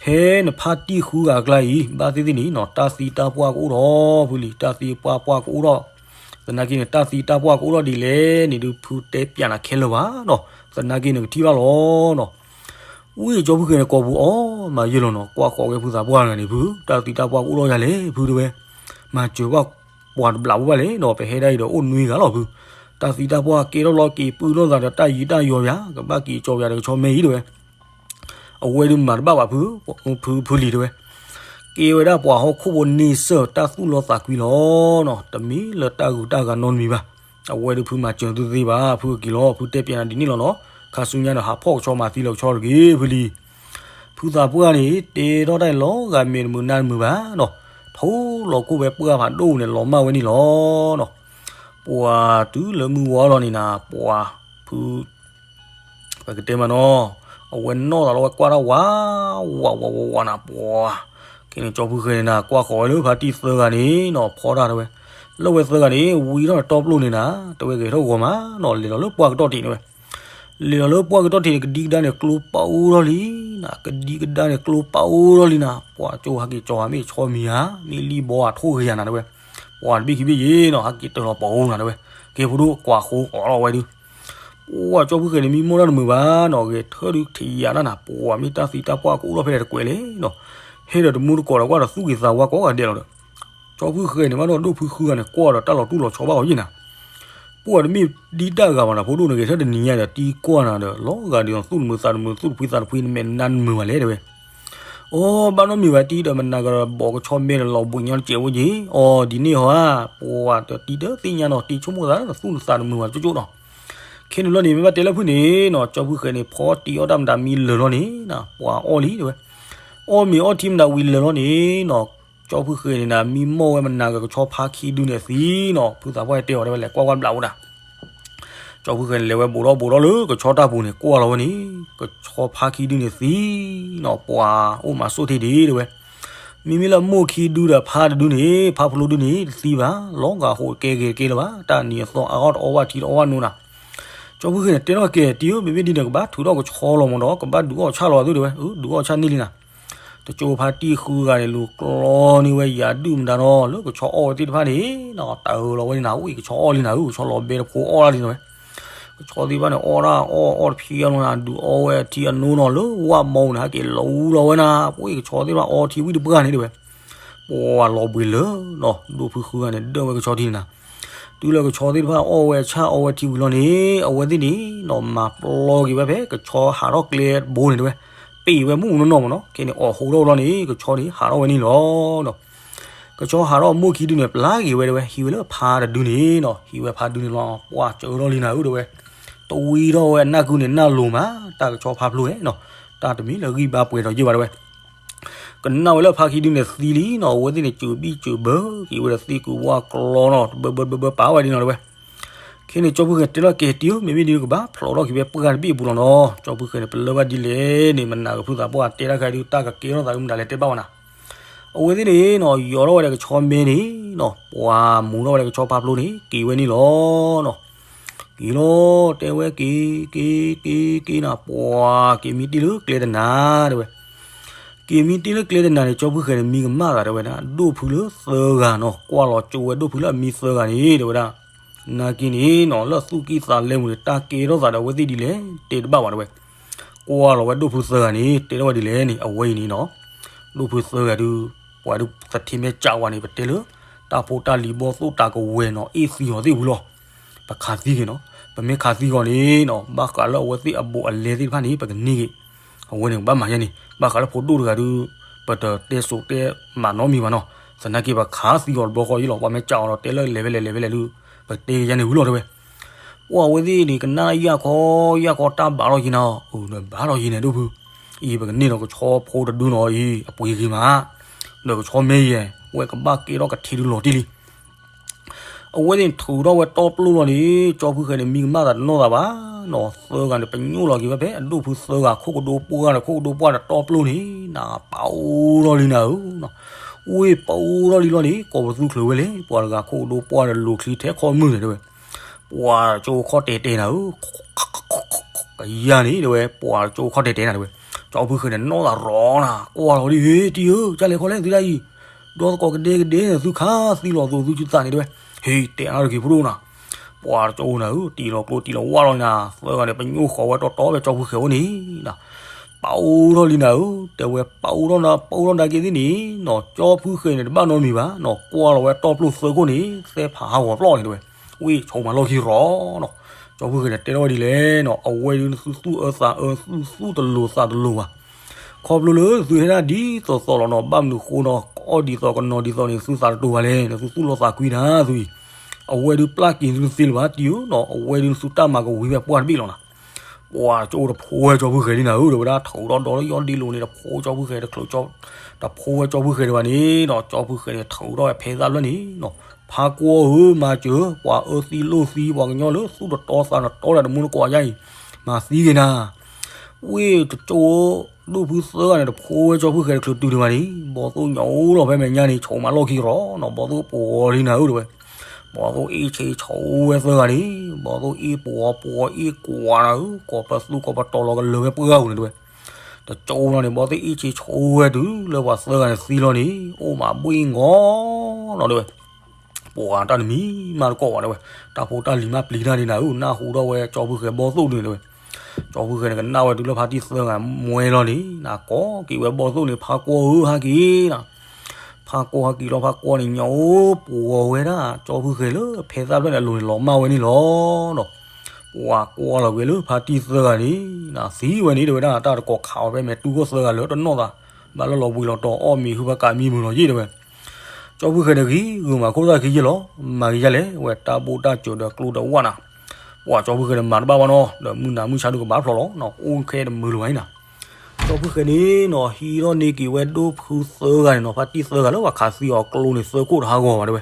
ဖဲနဖါတံၢ်ဃုဂၤအကျါအံၤ ဘၣ်သ့ၣ်သ့ၣ်န့ၣ်နီၤ တၢ်သံတၢ်ပှၢ်ကအိၣ်ထီၣ် ဖုလံၤ တၢ်သံပှၢ်ပှၢ်ကအိၣ်ထီၣ်, သနာ်က့န့ၣ် တၢ်သံတၢ်ပှၢ်ကအိၣ်ထီၣ်ဒ်လဲၣ်န့ၣ်ဒုး ဖုတဲပျးနၤခဲလၢာ်ဘၣ်နီၤ, သနာ်က့န့ၣ်ကထံၣ်ဘၣ်လီၤနီၤ. ဝံၣ်ကၠီဖုဃဲၤန့ၣ် ကိးပူၤအီၤ မၤယ့ၢ်လီၤနီၤ, ကွၢ်ဃီၤဝဲဖုသးပှၢ်တဂၤန့ၣ် ဖု တၢ်သံတၢ်ပှၢ်ကအိၣ်ထီၣ်ယၤလဲၣ် ဖုတဲဝဲ, မၤစၢၤဘၣ်ပှၤတဘျးဘၣ်လဲၣ်နီၤ, ပဟဲဒၣ်အံၤဒီးအိၣ်နွံဂၤလီၤဖု, တၢ်သံတၢ်ပှၢ်ကဲထီၣ်လီၤက့ၤပုၢ်ထီၣ်သးဒီးတၢ်ယံၤတၢ်ယီၤယၤ ကဘၣ်က့ၤကၠီယၤဒီးကဆီမဲအံၤတဲဝဲ. အဝဲဒုးမၤတဘၣ်ဘၣ်ဖု, ဖု ဖုလံၤတဲဝဲ, ကဲဝဲဒၣ်ပှၤဟီၣ်ခိၣ်ဖိန့ဆၢၣ် တၢ်သူၣ်လီသးကွံလီၤနီၤ, တမ့ၢ်လၢတၢ်ဂုၤတၢ်ဂၤနီတမံၤဘၣ်. အဝဲဒုးဖုမၤစၢၤသုသ့ဘၣ်, ဖုက့ၤလီၤ, ဖုတဲပျးနၤဒ်န့ၣ်လီၤနီၤ, ခါဆူညါဒီး ဟးဖီၣ်ကဆီမၤသံလၢကဆီတဂ့ၤ ဖုလံၤ. ဖုသးပှၢ်န့ၣ် တဲထီၣ်တၢ်လီၤဂာ်မဲာ်တမုာ်နါတမုာ်ဘၣ်နီၤ, ထိလီၤကိၣ်ဝဲပှၢ်ဖးဒိၣ်န့ၣ် လီၤမၢ်ဝဲန့ၣ်လီၤနီၤ. ပှၤတုၤလၢမုၢ်ဝါလီၤန့ၣ်နၤ ပှၤဖု ပကတဲမးနီၤ, အဝဲနီၣ်သးလီၤဝဲကွၢ်တၢ်ဝး ဝးဝးဝးဝးနၤ ပှၤ ခဲန့ၣ် ကၠီဖုဃဲၤန့ၣ်နၤ ကွၢ်ဃီၤဝဲလၢဖါတံၢ်သၢဂၤန့ၣ်နီၤ ဖီတၢ်တဲဝဲ, လၢဝဲသၢဂၤန့ၣ် ဝံထီၣ်န့ၣ်တီပျိၢ်န့ၣ်နၤ တဲဝဲဂဲၤထီၣ်ဂီၤမးနီၤ လဲၤလီၤလၢပှၢ်ကတီၢ်ထံးန့ၣ်ဝဲ လဲၤလီၤလၢပှၢ်ကတီၢ်ထံးန့ၣ် ကဒံကဒါန့ၣ်ကျိပအိၣ်ထီၣ်လံနၤ ကဒံကဒါန့ၣ်ကျိပအိၣ်ထီၣ်လံနၤ ပှၤကၠိဟးက့ၤကၠီၤမ့ၢ်ဆီမံၤဧါ မ့ၢ်လံၣ်ဘီဧါ ထိၣ်ဂ့ၤဧါနၤတဲဝဲ, ပှၤတဘ့ၣ်ခံဘ့ၣ်ယ့ၤနီၤ ဟးက့ၤတၢၢ်လီၤပအိၣ်နၤတဲဝဲ, ကဲဖိဒိၣ်ကွၢ်ဃိအီၣ်လီၤဝဲဒုး ပှၤကၠီဖုဃဲၤန့ၣ် မံမီၢ်တၢ်တမုာ်ဘၣ်နီၤ ဂဲၤထၢၣ်ဒုးထံးယၤတၢ်နၤ ပှၤမ့ၢ်တၢ်သံတၢ်ပှၢ်ကအိၣ်ထီၣ်ဖဲလဲၣ်တကွဲးလဲၣ်နီၤ, ဟဲဒီးတမူတကိးဒီးကွၢ်ဒီးသူၣ်က့ၤသးဝါကိးဂၤဒဲးလီၤဒီး ကၠီဖုဃဲၤန့ၣ် ဘၣ်ဒီးဒိၣ်ဖုဃုဂၤန့ၣ် ကွၢ်ဒီးတၢ်လီၤတူၢ်လီၤဆီဘၣ်အီၤယ့ၢ်နၤ, ပှၤတမ့ၢ်ဒ်တၢ်ဂၤဘၣ်နၤ ဖိဒိၣ်န့ၣ် ဂဲၤထၢၣ်တနံၤညါဒီး တံၤကွၢ်နၤဒီး လီၤဂာ်ဒ်သိးသူၣ်တမုာ်သးတမုာ် သူၣ်တဖှံသးတဖှံ နမဲာ်နါတမုာ်ဘၣ်လဲၣ်တဲဝဲ အိ ဘၣ်နီတမံၤဘၣ် တံၤဒီးမနၤကဒီးဘီးကဆီမဲဒီးလီၤဘှံးညီတစဲးအိၣ်က့ၤ အိ ဒ်န့ၣ်ဟီဧါ, ပှၤတတံၤတသ့ၣ်ညါနီၤ တံၤဆိကမိၣ်သး သူၣ်နသးတမုာ်ဘၣ်ကၠိကၠိနီၤ, ခဲန့ၣ်လီၤန့ၣ် မ့ၢ်ဘၣ်တဲလၢဖုၣ်န့ၣ်နီၤ ကၠီဖုဃဲၤန့ၣ် ဖီတံၤအီၣ်တၢ်မတၤမံလၢာ်လီၤန့ၣ် ပှၤအီၣ်လံတဲဝဲ, အီၣ်မ့ၤအီၣ်ထံမတၤဝံၤလၢာ်လီၤန့ၣ်နီၤ, ကၠီဖုဃဲၤန့ၣ်နၤ မံမီၢ်ဝဲမနၤကကဆီဖါခံဒုန့ၣ်အသံနီၤ ဖုသးပှၢ်တဲအီၤတဲဝဲလဲၤကွၢ်ကွၢ်ဘျးအိၣ်ဒၣ် ကၠီဖုဃဲၤန့ၣ် လဲၤဝဲဘူးထီၣ်ဘူးထီၣ်လၢကဆီတၢ်ပူၤန့ၣ် ကွၢ်လီၤဝဲန့ၣ် ကဆီဖါခံဒုန့ၣ်သံနီၤ ပှၤအိၣ်မၤဆိၣ်ထံဒံးတဲဝဲ, မ့မ့ၢ်လၢမိၢ်ခံဒုဒီးဖါတဒုန့ၣ် ဖါဖျိဒုန့ၣ် တသံဘၣ် လီၤဂာ်ဃိးကဲဂ့ၤတကဲလၢၤဘၣ် တၢ်နံၤအသီအါအီၣ်တအီၣ်ဘၣ်ထံတအီၣ်ဘၣ်နိနၤ, ကၠီဖုဃဲၤန့ၣ် တဲထီၣ်ကဲတံၤဧၢ မ့မ့ၢ်ဒ်န့ၣ် ကဘၣ်ထုးထီၣ်ကဆီလီၤမးဒီး ကဘၣ်ဒုးအီၣ်ဆၣ်လီၤသုတဲဝဲ အၢ ဒုးအီၣ်ဆၣ်န့ၢ်လံနၤ တကၠိဖါတံၢ်ဃုဂၤန့ၣ် လူၤကျီန့ၢ်ဝဲယၤဒုၣ်မတၤနီၤ လၢကဆီအီၣ်ဝဲသ့ၣ်တဖၣ်န့ၣ်နီၤ တၢ်အၢလီၤဝဲန့ၣ်နၤ အိၣ်အံၤကဆီအီၣ်လံနၤဧၢ ကဆီလီၤဘဲတဖိအီၣ်လၢလံနၤဝဲ, ကဆီသ့ၣ်တဖၣ်န့ၣ် အီၣ်တၢ်အီၣ်အီၣ်တဖံးအီၣ်နီၤ ဒုးအီၣ်ဝဲအထံအနိနီၤ လၢဝၣ်မီန့ၣ် ဟဲက့ၤလီၤအူလီၤဝဲနၤ အိၣ်အံၤကဆီသ့ၣ်တဖၣ်အီထံဝံၣ်တပှၢ်န့ၣ်တဲဝဲ ပှၤလီၤဘှံးလၢနီၤ ဒိၣ်ဖုဃုဂၤန့ၣ် ဒၢၣ်ဝဲကဆီထံန့ၣ်နၤ တုၤလၢကဆီသ့ၣ်တဖၣ်အီၣ်ဝဲဆၣ်အီၣ်ဝဲထံဝံၤလီၤန့ၣ် အဝဲသ့ၣ်န့ၣ်နီၤ မၤပျီက့ၤဝဲဖဲကဆီဟးထီၣ်ကျဲတဘိန့ၣ်တဲဝဲ, ပ့ၢ်ဝဲမုၢ်မုၢ်နီၢ်နီၢ်မးနီၤ ခဲန့ၣ် အီၣ်ဟိးထီၣ်ဝဲလီၤန့ၣ် ကဆီန့ၣ် ဟးထီၣ်ဝဲန့ၣ်လီၤနီၤ, ကဆီဟးထီၣ်မိၢ်ခံဒုန့ၣ် ပျၢ်က့ၤဝဲတဲဝဲ ဟံးဝဲလၢဖါတဒုန့ၣ်နီၤ ဟံးဝဲဖါတဒုန့ၣ်လီၤ ပှၤစၢထီၣ်လံနၤဧၢတဲဝဲ, တဝံထီၣ်ဝဲအနၢ်ကုန့ၣ် နၢ်လိၤမး တၢ်ကဆီဖါဖျိဝဲနီၤ, တၢ်တမ့ၢ်လၢဂံၢ်ဘါပှဲၤဒီးယ့ၢ်ဘၣ်တဲဝဲ ကနၣ်ဝဲလၢဖါခံဒုန့ၣ်သံလံနီၤ အဝဲသ့ၣ်န့ၣ် စၢၤဘံၣ်စၢၤဘၢက့ၤဝဲဒီးသ့ၣ်ကုၤဝၣ်ကျီနီၤ တဘၢဘၢတဘၢဘၢပာ်ဝဲဒ်နီၤတဲဝဲ, ခဲန့ၣ် ကၠီဖုဃဲၤတဲထီၣ်ကဲတံၤဧၢ မ့မ့ၢ်ဒ်န့ၣ်ကဘၣ်ဖျိးထီၣ်က့ၤဖဲပှၢ်တဘ့ၣ်အပူၤလီၤနီၤ ကၠီဖုဃဲၤန့ၣ် ပလၢၢ်ဘၣ်ဒ်လဲၣ်န့ၣ် မနၤကဖုသးပှၢ်တဲတၢ်ခါဒုး တၢ်ကကဲထီၣ်သးဒုးမတၤလဲၣ်တဲဘၣ်ဝဲနၤ အဝဲသ့ၣ်န့ၣ်နီၤ ယီၤထီၣ်ဝဲဒၣ်ကဆီမဲန့ၣ်နီၤ ပှၤမူၤထီၣ်ဝဲဒၣ်ကဆီဖါဖျိန့ၣ် က့ၤဝဲန့ၣ်လီၤနီၤ, က့ၤလီၤ တဲဝဲက့ၤ က့ၤ က့ၤ က့ၤနၤ ပှၤက့ၤမံတ့ၢ်လၢကျဲတနၤတဲဝဲ က့ၤမံတ့ၢ်လၢကျဲတနၤန့ၣ် ကၠီဖုဃဲၤန့ၣ် မံကမၣ်သးတဲဝဲဒၣ် ဒိၣ်ဖုလၢသၢဂၤနီၤ ကွၢ်လီၤကၠိဝဲဒိၣ်ဖုလၢအမံသၢဂၤန့ၣ် တဲဝဲဒၣ် နာ်က့န့ၣ်နီၤ လၢသူၣ်ကံၢ်သးလဲပူၤန့ၣ် တၢ်ကဲထီၣ်သးဒီးအဝဲသ့ၣ်ဒ်လဲၣ် တဲတဘၣ်ဘၣ်တဲဝဲ, ကွၢ်လီၤဝဲဒိၣ်ဖုသၢဂၤန့ၣ် တဲထီၣ်ဝဲဒ်လဲၣ်န့ၣ် အဝဲအံၤန့ၣ်နီၤ ဒိၣ်ဖုသၢဂၤဒုး ပှၤဒုးသထ့မဲာ်ကၠးဝဲန့ၣ် ပတဲလၢ တၢ်ဖိတၢ်လံၤဘီၣ်သိၣ်တၢ်ကဝဲၤနီၤ အ့ၣ်သံအီၤသ့ၣ်ဝံၤလီၤ ပခးသံက့ၤနီၤ ပမ့ၢ်ခးသံဂီၤန့ၣ်နီၤ ဘၣ်ဃးလၢအဝဲသ့ၣ်အဘူးအလဲသ့ၣ်တဖၣ်န့ၣ် ပကန့ၢ်က့ၤ အဝဲန့ၣ် ဘၣ်မၤယဲန့ၣ် ဘၣ်ဃးလၢဖိဒိၣ်တဂၤဒုး ပတတဲစိာ်တဲမၤနီတမံၤဘၣ်နီၤ သနာ်က့ပခးသံဂီၤတဘျီဃီအံၤလီၤ ပှၤမ့ၢ်ကၠးအီၤဒီးတဲလၢလဲၤဝဲလဲၣ်လဲၤဝဲလဲၣ်ဒုး ပတဲယဲန့ၣ်ဝံၤလီၤတဲဝဲ ပှၤအဝဲသ့ၣ်န့ၣ် ကနၣ်ယၢ်ခီ ယၢ်ခီတၢ်ဘၣ်ထီၣ်ယံၤနၤ အိၣ်ဒီးဘၣ်ထီၣ်ယံၤန့ၣ်ဒိၣ်ဖု အံၤပကန့ၢ်ဒီးကဆီဖိတဒုနီၤအံၤ အပှ့ၤဂ့ၤမး ဒီးကဆီမဲယဲ ဝဲကဘၣ်ကဲထီၣ်ကထံဒုးလီၤတံၢ်လံ အဝဲသ့ၣ်န့ၣ်ထုးထီၣ်ဝဲတီပျိၢ်လီၤန့ၣ် ကၠီဖုဃဲၤန့ၣ် မံကမၣ်သးတနီၢ်သးဘၣ်နီၤ သၢဂၤန့ၣ် ပညိၣ်လီၤက့ၤဝဲဖဲအဒိၣ်ဖုသၢဂၤ ခိၣ်ကဒိပှၢ်ဒီး ခိၣ်ကဒိပှၢ်ဒီးတီပျိၢ်န့ၣ် နၤပာ်အိၣ်ထီၣ်လံနၤဧၢ ဝ့ၢ်ပာ်အိၣ်ထီၣ်လံလီၤန့ၣ် ကိးပသူချုးဝဲလဲၣ် ပှၤတဂၤခိၣ်ကဒိပှၢ်ဒီးလိၤချံထဲခီမုၢ်န့ၣ်တဲဝဲ ပှၤကၠိခီၣ်တဲာ်တဲာ်နၤဧၢ ကယၤန့ၣ်တဲဝဲ ပှၤကၠိခီၣ်တဲာ်တဲာ်နၤတဲဝဲ ကၠီဖုဃဲၤန့ၣ် နီၢ်သးရီနၤ ကွၢ်လီၤဒ်အံၤ တံၤဧၢ ကၢ်လဲၤခီလဲၣ်သုဒၣ်အံၤ ဒီသကိးကဒဲကဒဲ သုခးသံလီၤသိးသုစုသးန့ၣ်တဲဝဲ ဟ့ၣ်တဲအါထီၣ်တဂ့ၤဖိဒိၣ်နၤ ပှၤကၠိနၤဧၢ တံၤလီၤကျိတံၤလီၤဝၣ်လီၤနၤ သၢဂၤန့ၣ် ပညိၣ်ဃီၤဝဲတီတီဖဲကၠီဖုဃဲၤအိၣ်န့ၣ် ပာ်အိၣ်ထီၣ်လံနၤဧၢ တဲဝဲပာ်အိၣ်ထီၣ်နၤ ပာ်အိၣ်ထီၣ်နၤက့ၤသ့ၣ်န့ၣ်နီၤ ကၠီဖုဃဲၤန့ၣ် တဘၣ်နီတမံၤဘၣ်နီၤ ကွၢ်လီၤဝဲတီပျိၢ်သၢခိၣ်န့ၣ် သဲဖးဟးဂီၤပျီၢ်န့ၣ်တဲဝဲ ဝ့ၢ်ဆိးမၤလီၢ်ခံရီနီၤ ကၠီဖုဃဲၤန့ၣ် တဲထီၣ်ဝဲဒ်လဲၣ်နီၤ အဝဲဒုးနသုသူၣ်အၢသးအၢ သုသူၣ်တလိၤသးတလိၤဘၣ် ခီဖျိလၢသုဟဲဒၣ်ဒ်သိးသိးလီၤနီၤ ဘၣ်မနုၤဃိနီၤ ကအီၣ်ဒ်သိးကနီၤဒ်သိးန့ၣ် သုသးတတိၤဘၣ်လဲၣ် နသုသူၣ်လီၤသးကွံနၤသုအံၤ အဝဲဒုးပျၢ်က့ၤသုတသ့လၢၤဘၣ်တံၤဧၢနီၤ အဝဲဒုးနသုတၢ်မၤကဝံၤဖဲပှၢ်တဘ့ၣ်လီၤနၤ ပှၤကၠိတဖိဝဲကၠီဖုဃဲၤလံနၤဧၢ ဒီးဝဲဒၣ်ထုးထီၣ်ဒီးလၢယီၢ်ဒ့လိာ်န့ၣ် တဖိကၠီဖုဃဲၤတချုး တဖိဝဲကၠီဖုဃဲၤဒံးဘၣ်န့ၣ်နီၤ ကၠီဖုဃဲၤန့ၣ် ထုးထီၣ်ဝဲဖဲသၣ်ဖျၢၣ်န့ၣ်နီၤ ဖါကွီဧၢ မၤစၢၤ ပှၤအၢသံလိၣ်သံ ပှၤကညီလၢသူၣ်တတီသးတတီဒီးတမူတကိးယါအံၤ မၤသံက့ၤနၤ. ဝ့ၢ်တကၠိ ဒိၣ်ဖုသၢဂၤန့ၣ် တဖိဝဲကၠီဖုၣ်ဃဲတချုးတုၤဒံးဘၣ်န့ၣ် ဘီသိၣ်ညိးအိၣ်လီၤဖဲမဲာ်ညါန့ၣ် ဆိးမးလီၢ်ခံကရီနီၤ ဘီသိၣ်ပှီၤလံနၤဧၢ တဲဝဲ. ဘီသိၣ်အ့ၣ်ဆ့ဆိးဝဲသၢဂၤန့ၣ် ဘီသိၣ်အ့ၣ်ပှီၤပှီၤအ့ၣ်ကွးနၤဧၢ ကိးပသူကိးပတီၤလီၤကလၢၤဝဲပှၢ်ပူၤန့ၣ် တဲဝဲ. တကၠိနီၤန့ၣ် ဘီသိၣ်အ့ၣ်ဆ့ဆိးဝဲတုၤလၢပှၤသၢဂၤန့ၣ်သံလီၤန့ၣ် အိၣ်မးဘှ့ၣ်ငီနီၤ တဲဝဲ. ပှၤတၢ်တမံၤမးတကိးဘၣ် တဲဝဲ. တၢ်ဖိတၢ်လံၤမးပျံၤတၢ်န့ၣ်နၤဧၢ နၢ်ဟူထီၣ်ဝဲကၠီဖုၣ်ဃဲဘီသိၣ်ဒုန့ၣ် တဲဝဲ. ကၠီဖုၣ်ဃဲန့ၣ် ကနၣ်ဝဲတုၤလၢဖါတံၢ်သၢဂၤမွဲလီၤန့ၣ် နကိးက့ၤဝဲဘီသိၣ်န့ၣ် ဖါကွီဧၢ ဟဲက့ၤနၤ. ဖါကွီဟဲက့ၤလီၤ ဖါကွီန့ၣ် ညိးအိၣ်ပှီၤဝဲဒၣ် ကၠီဖုၣ်ဃဲလၢဖဲသၣ်ဖျၢၣ်န့ၣ်အလိၤန့ၣ် လီၤမၢ်ဝဲန့ၣ်လီၤနီၤ. ပှၤကွၢ်လီၤက့ၤလၢဖါတံၢ်သၢဂၤန့ၣ် နသံဝဲန့ၣ် တဲဝဲဒၣ် တၢ်တကိးခးအီၤဖဲမဲာ်တူၢ်ခိၣ်သၢဂၤလၢတနီၣ်သး ဘၣ်လၢလီၤဘှံးလီၤတီၤအီၣ်မ့ၤဟုဖးကးမံမုာ်လီၤယ့ၣ် တဲဝဲ. ကၠီဖုၣ်ဃဲန့ၣ် ဂံၢ်ဂုာ်မၤခိၣ်သၣ်ခံယ့ၢ်လီၤ မၤက့ၤယါလဲၣ် ဝဲတၢ်ဘိၣ်တၢ်စၢၤဒီးကျိဒီးဝၣ်နၤ. ပှၤကၠီဖုၣ်ဃဲန့ၣ် မၤတဘၣ်ဘၣ်နီၤ ဒီးမုၢ်နၤမုၢ်ဆါဒုကဘၣ်ဖျိးလီၤနီၤ အိၣ်ခဲတမုာ်လၢၤဘၣ်အံၤနၤ. ကၠီဖုၣ်ဃဲန့ၣ်နီၤ ဟံးထီၣ်န့ၢ်က့ၤဝဲဒိၣ်ဖုသၢဂၤန့ၣ်နီၤ ဖါတံၢ်သၢဂၤလၢပှၤခးသံအီၤကျိန့ၣ် သၢခိၣ်တဟးဂီၤဘၣ် တဲဝဲ.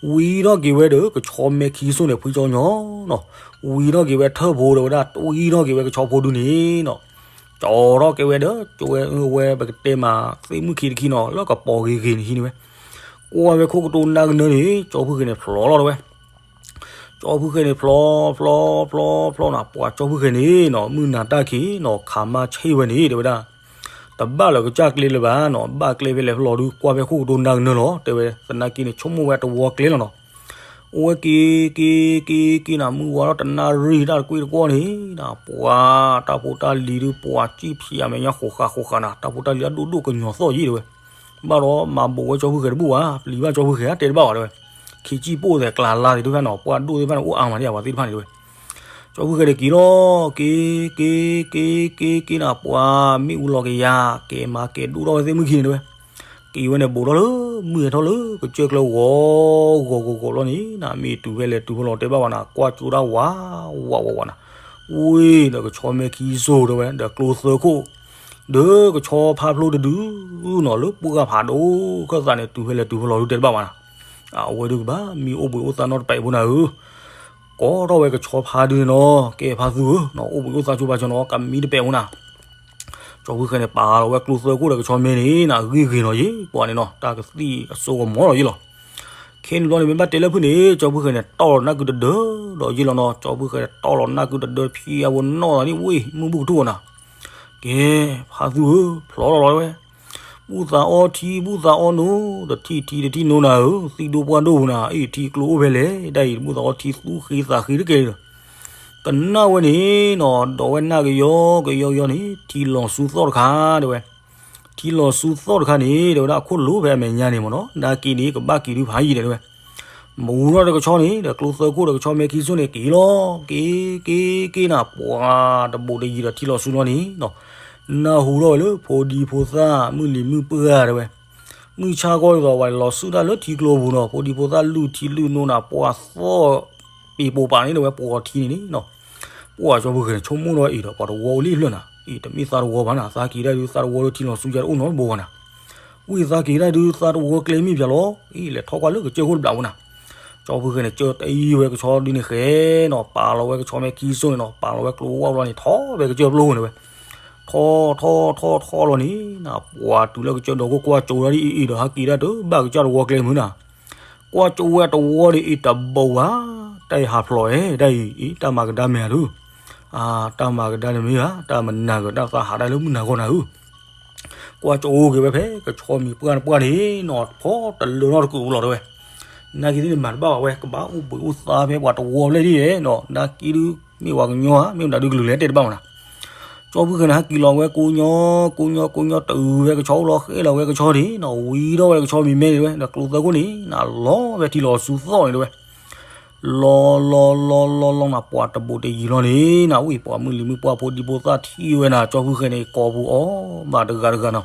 ဝံထီၣ်က့ၤဝဲဒီး ကဆီမဲခံစိၣ်န့ၣ် ဖှံကၠီညီနီၤ. ဝံထီၣ်က့ၤဝဲထၢၣ်ဖိဒီးဝဲဒၣ် ဝံထီၣ်က့ၤဝဲကဆီဖိဒုန့ၣ်နီၤ. ကၠီထီၣ်က့ၤဝဲဒီး ကၠီဝဲ ဝဲပကတဲမး သ့ၣ်မုၣ်ခံတခံနီၤ လၢကပီၤဂ့ၤဂ့ၤန့ၣ်ဟံးန့ၢ်ဝဲ ကွၢ်ဝဲခိၣ်ကတိၤနၢ်ကနၢန့ၣ် ကၠီဖုၣ်ဃဲန့ၣ်ဖျိးလီၤ တဲဝဲ. ကၠီဖုၣ်ဃဲန့ၣ်ဖျိး ဖျိး ဖျိး ဖျိးနၤ ပှၤကၠီဖုၣ်ဃဲန့ၣ်နီၤ မုၢ်နၤတၢ်ခံးနီၤ ခးမါဆ့ၣ်ဝဲန့ၣ် တဲဝဲဒၣ် တဘၣ်လၢကစၢ်ကျဲလၢၤဘၣ်နီၤ ဘၣ်ကျဲဖဲလဲၣ်ဖဲလဲၣ်ဒု ကွၢ်ဖဲခိၣ်ကတိၤနၢ်ကနၢလီၤ တဲဝဲ သနာ်က့န့ၣ် ဆိကမိၣ်ဝဲတဝီကျဲလီၤနီၤ. အိၣ်ဝဲက့ၤ က့ၤ က့ၤ က့ၤနၤ မုၢ်ဝါထီၣ်တနၣ်ရံၣ်တၢ်တကွ့ၢ်တကွီၢ်န့ၣ် ပှၤတၢ်ဖိတၢ်လံၤဒု ပှၤစံၣ်ဖံးအမဲာ်ညါဃိးဃာ်ဃိးဃာ်နၤ တၢ်ဖိတၢ်လံၤအဒိၣ်ဒိၣ်ကညီၤသီၣ်ယံၤ တဲဝဲ. ဘၣ်ဒီးမၤဘူးဝဲကၠီဖုၣ်ဃဲတဘူၣ်ဘၣ် ပျံၤဘၣ်ကၠီဖုၣ်ဃဲ တဲတဘၣ်ဘၣ် တဲဝဲ. ခံစံၣ်ပိၣ်သဲးကျါလါသ့ၣ်တဖၣ်န့ၣ် ပှၤဒိၣ်သ့ၣ်တဖၣ်န့ၣ် အိၣ်အါမးန့ၣ် ပှၤသ့ၣ်တဖၣ်န့ၣ် တဲဝဲ. ကၠီဖုၣ်ဃဲန့ၣ်က့ၤလီၤ က့ၤ က့ၤ က့ၤ က့ၤ က့ၤနၤ ပှၤမ့ၣ်အူလီၤကယၤ ကဲမၤကဲဒိၣ်ထီၣ်ဝဲသ့ၣ်မုၣ်ခံန့ၣ် တဲဝဲ. က့ၤဝဲန့ၣ် ဘူးထီၣ်လၢ မုၢ်ဟဲထီၣ်လၢကစၢၢ်ကျၢၤဂီၤဂီၤဂီၤဂီၤလီၤန့ၣ် နမ့ၢ်တုၤဖဲလဲၣ်တုၤဖဲလဲၣ်တဲဘၣ်ဝဲနၤ ကွၢ်ကၠိတၢ်ဝး ဝးဝးဝးနၤ ဝ့ၢ်ဒီးကဆီမဲခံစိၣ် တဲဝဲ ဒီးကျိသၢခိၣ် ဒီးကဆီဖါဖျိတဒုနီၤ လၢပှၢ်ဖးဒိၣ်ခၢၣ်သးန့ၣ် တုၤဖဲလဲၣ်တုၤဖဲလဲၣ်ဒု တဲတဘၣ်ဝဲနၤ. အဝဲဒုကဘၣ်မံအိၣ်ဘှံးအိၣ်သါနီတပဲာ်ဖိနၤဧၢ ကိးထီၣ်ဝဲကဆီဖါဒုန့ၣ်နီၤ ကဲဖါသူဧၢ အိၣ်ဘှံးအိၣ်သါဆိပာ်စၢၤနီၤ ကမံတပဲာ်ဖိနၤ. ကၠီဖုၣ်ဃဲန့ၣ် ပာ်လီၤဝဲကျိသၢခိၣ်ဒီးကဆီမဲန့ၣ် နဂ့ၢ်ဂ့ၤလီၤယ့ၣ် ပှၤန့ၣ်နီၤ တၢ်ကသံၣ်အစိကမီၤလီၤယ့ၣ်လီၤ. ခဲန့ၣ်ဘျီန့ၣ် မ့ၢ်ဘၣ်တဲလၢဖုၣ်န့ၣ် ကၠီဖုၣ်ဃဲန့ၣ် တီၢ်လီၤနၢ်ကုတဒၢဒီးယ့ၣ်လီၤနီၤ ကၠီဖုၣ်ဃဲန့ၣ်တီၢ်လီၤနၢ်ကုတဒၢဖံအဝဲနီၣ်သးန့ၣ် ဝ့ၢ်မုၢ်ဘူၣ်ကထူၣ်အီၤနၤ ကဲ ဖါသူဧၢ ဖျိးလီၤလီၤဝဲ ဘူၣ်သးအီထံ ဘူၣ်သးအီနိ တထံၣ်ထံတထံၣ်နိနၤဧၢ သံၣ်ဒိၣ်ပှၢ်ဒိၣ်ပူၤနၤ အ့ၣ်ထံကျိအိၣ်ဖဲလဲၣ် ဒ်အံၤ ဘူၣ်သးအီထံသူဃ့သးဃ့တကဲလၢၤ ကနၣ်ဝဲန့ၣ်နီၤ ဒီးဝဲနၢ်ကယီကယီကယီန့ၣ် ထံလီၤဆူသီၣ်တခါ တဲဝဲ ထံလီၤဆူသီၣ်တခါန့ၣ် တဲဝဲဒၣ်အခိၣ်လိၤဖဲအမဲာ်ညါန့ၣ်မ့ၢ်နီၤ နာ်က့န့ၣ် ကဘၣ်က့ၤဒုဖးယံာ်ဒဲး တဲဝဲ မူထီၣ်ဒီးကဆီန့ၣ် ဒီးကျိသၢခိၣ်ဒီးကဆီမဲခံစိၣ်န့ၣ် က့ၤလီၤ က့ၤ က့ၤ က့ၤနၤ ပှၤတဘူးတယံၤဒီးထံလီၤဆူလီၤန့ၣ်နီၤ နၢ်ဟူထီၣ်ဝဲလၢ ဖိဒံဖိသၣ် မုၢ်လံၤမုၢ်ပှၢ် တဲဝဲ မုၢ်ဆါခီဒ်သိး ပှၤလီၤစုၣ်တၢ်လၢထံကျိပူၤနီၤ ဖိဒံဖိသၣ်လုၢ်ထံလုၢ်နိနၤ ပှၤသီၣ်ပ့ၤပိာ်ပာ်န့ၣ် တဲဝဲ ပှၤထံန့ၣ်န့ၣ်နီၤ ပှၤကၠီဖုၣ်ဃဲန့ၣ် ဆိကမိၣ်ထီၣ်အံၤဒီး ပှၤတဝီအိၣ်လံဖျၢၣ်နၤ အံၤတမ့ၢ်သးတဝီဘၣ်နၤ သးက့ၤတၢ်ဒု သးတဝီလၢထံလီၤဆူယၤတအိၣ်နီတဘိဘၣ်နၤ ဝံသးက့ၤတၢ်ဒု သးတဝီကျဲမ့ၢ်ပၠးလီၤ အံၤလဲၤထီၣ်ကွၢ်လၢကစၢၢ်ခိၣ်တဘျးဖိနၤ ကၠီဖုၣ်ဃဲန့ၣ် ကၢတအံၤဝဲကဆီဒုန့ၣ်ဃဲနီၤ ပာ်လီၤဝဲကဆီမဲခံစိၣ်န့ၣ်နီၤ ပာ်လီၤဝဲကျိဝၣ်ဘျီန့ၣ် ထီၣ်ဝဲကစၢၢ်ပျိန့ၣ်ဝဲ ထီၣ်ထီၣ်ထီၣ်ထီၣ်လီၤန့ၣ် နပှၤတုၤလၢကစၢၢ်ဒီခိၣ်ကွၢ်ကၠိဒၣ်ဒ်အံၤအံၤဒီး ဟဲက့ၤတၢ်တဘၣ်ကစၢၢ်တဝီကျဲမုၢ်နၤ ကွၢ်ကၠိဝဲတဝီန့ၣ်အံၤတဘိဘၣ် တၢ်အံၤဟးဖျိးဝဲ တၢ်အံၤ အံၤ တၢ်မၤကဒါမဲာ်အဒု အတၢ်မၤကဒါန့ၣ်မ့ၢ်ဧါ တၢ်မနၤဂ့ၤ တၢ်သးဟးဒၣ်လၢမုၢ်နၤဂီၢ်နၤဧၢ ကွၢ်ကၠိက့ၤဝဲဖဲ ကဆီမံၤပှၢ်တပှၢ်န့ၣ်နီၤ ဖီတလၢနီတကုာ်လီၤတဲဝဲ နာ်က့ဒ်န့ၣ်မၤတဘၣ်ဘၣ်ဝဲ ကဘၣ်အိၣ်ဘှံးအိၣ်သါဖဲပှၤတဝီဘျဲၣ်ဒ်လဲၣ်နီၤ နာ်က့ဒု မ့ၢ်ပှၤကညီဧါ မ့ၢ်မတၤဒုကလုာ်လဲၣ်တဲတဘၣ်မးနၤ ကၠီဖုၣ်ဃဲန့ၣ် ဟဲက့ၤလီၤဝဲကိးညီ ကိးညီ ကိးညီ တုၤဝဲကဆီအိၣ်လီၤ ဃဲလီၤဝဲကဆီန့ၣ်နီၤ ဝံထီၣ်ဝဲကဆီမံၤမဲန့ၣ်ဝဲ ဒီးကျိသၢခိၣ်န့ၣ် နလီၤဝဲထံလီၤဆူသီၣ်န့ၣ်တဲဝဲ လီၤလီၤလီၤလီၤလီၤနၤ ပှၤတဘူးတယံၤလီၤန့ၣ် နဝံၢ်ပှၤမုၢ်လံၤမုၢ်ပှၢ်ဖိဒံဖိသၣ်ထံၣ်ဝဲနၤ ကၠီဖုၣ်ဃဲန့ၣ် ကိးပူၤအီၣ်ဘၣ်တဂၤတဂၤနီၤ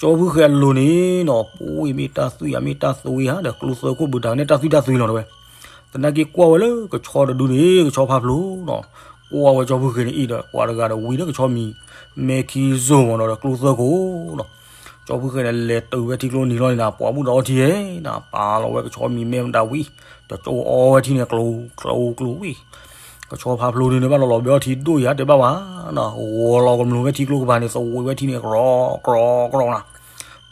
ကၠီဖုၣ်ဃဲအလိၤန့ၣ်နီၤ ပဝံၢ်မ့ၢ်တၢ်သွံၣ်ဧါ မ့ၢ်တၢ်သွံၣ်ဧါ ဒီးကျိသၢခိၣ်ဘူးတၢ်န့ၣ် တၢ်သွံၣ်တၢ်သွံၣ်လီၤတဲဝဲ သနာ်က့ကွၢ်ဝဲလၢကဆီတဒုန့ၣ် ကဆီဖါဖျိနီၤ ကွၢ်ဝဲကၠီဖုၣ်ဃဲန့ၣ်အံၤဒီး ပှၤတဂၤဒီးဝံၤလၢကဆီမံၤ မဲခံစိၣ်မ့ၢ်နီၤ ဒီးကျိသၢခိၣ်နီၤ ကၠီဖုဃဲၤန့ၣ် လဲၤတုၤဝဲထံကျိနံၤလီၤန့ၣ်နၤ, ပှၤဘူၣ်ဒီးအီထံဧၢနၤ, ပာ်လီၤဝဲကဆီမံၤမဲမတၤဝံၤ, ဒီးကၠီအီဝဲထံန့ၣ် ကျိၤကျိၤကျိၤဝံၤ, ကဆီဖါဖျိဒုန့ၣ် ဘၣ်လီၤလီၤဘဲအီထံဒိၣ်ယၤတဲဘၣ်ဝဲ, ဂီၤလီၤကမျူၤဝဲထံကျိကပၤန့ၣ် သဝံးဝဲထံန့ၣ် ကြီကြီကြီနၤ,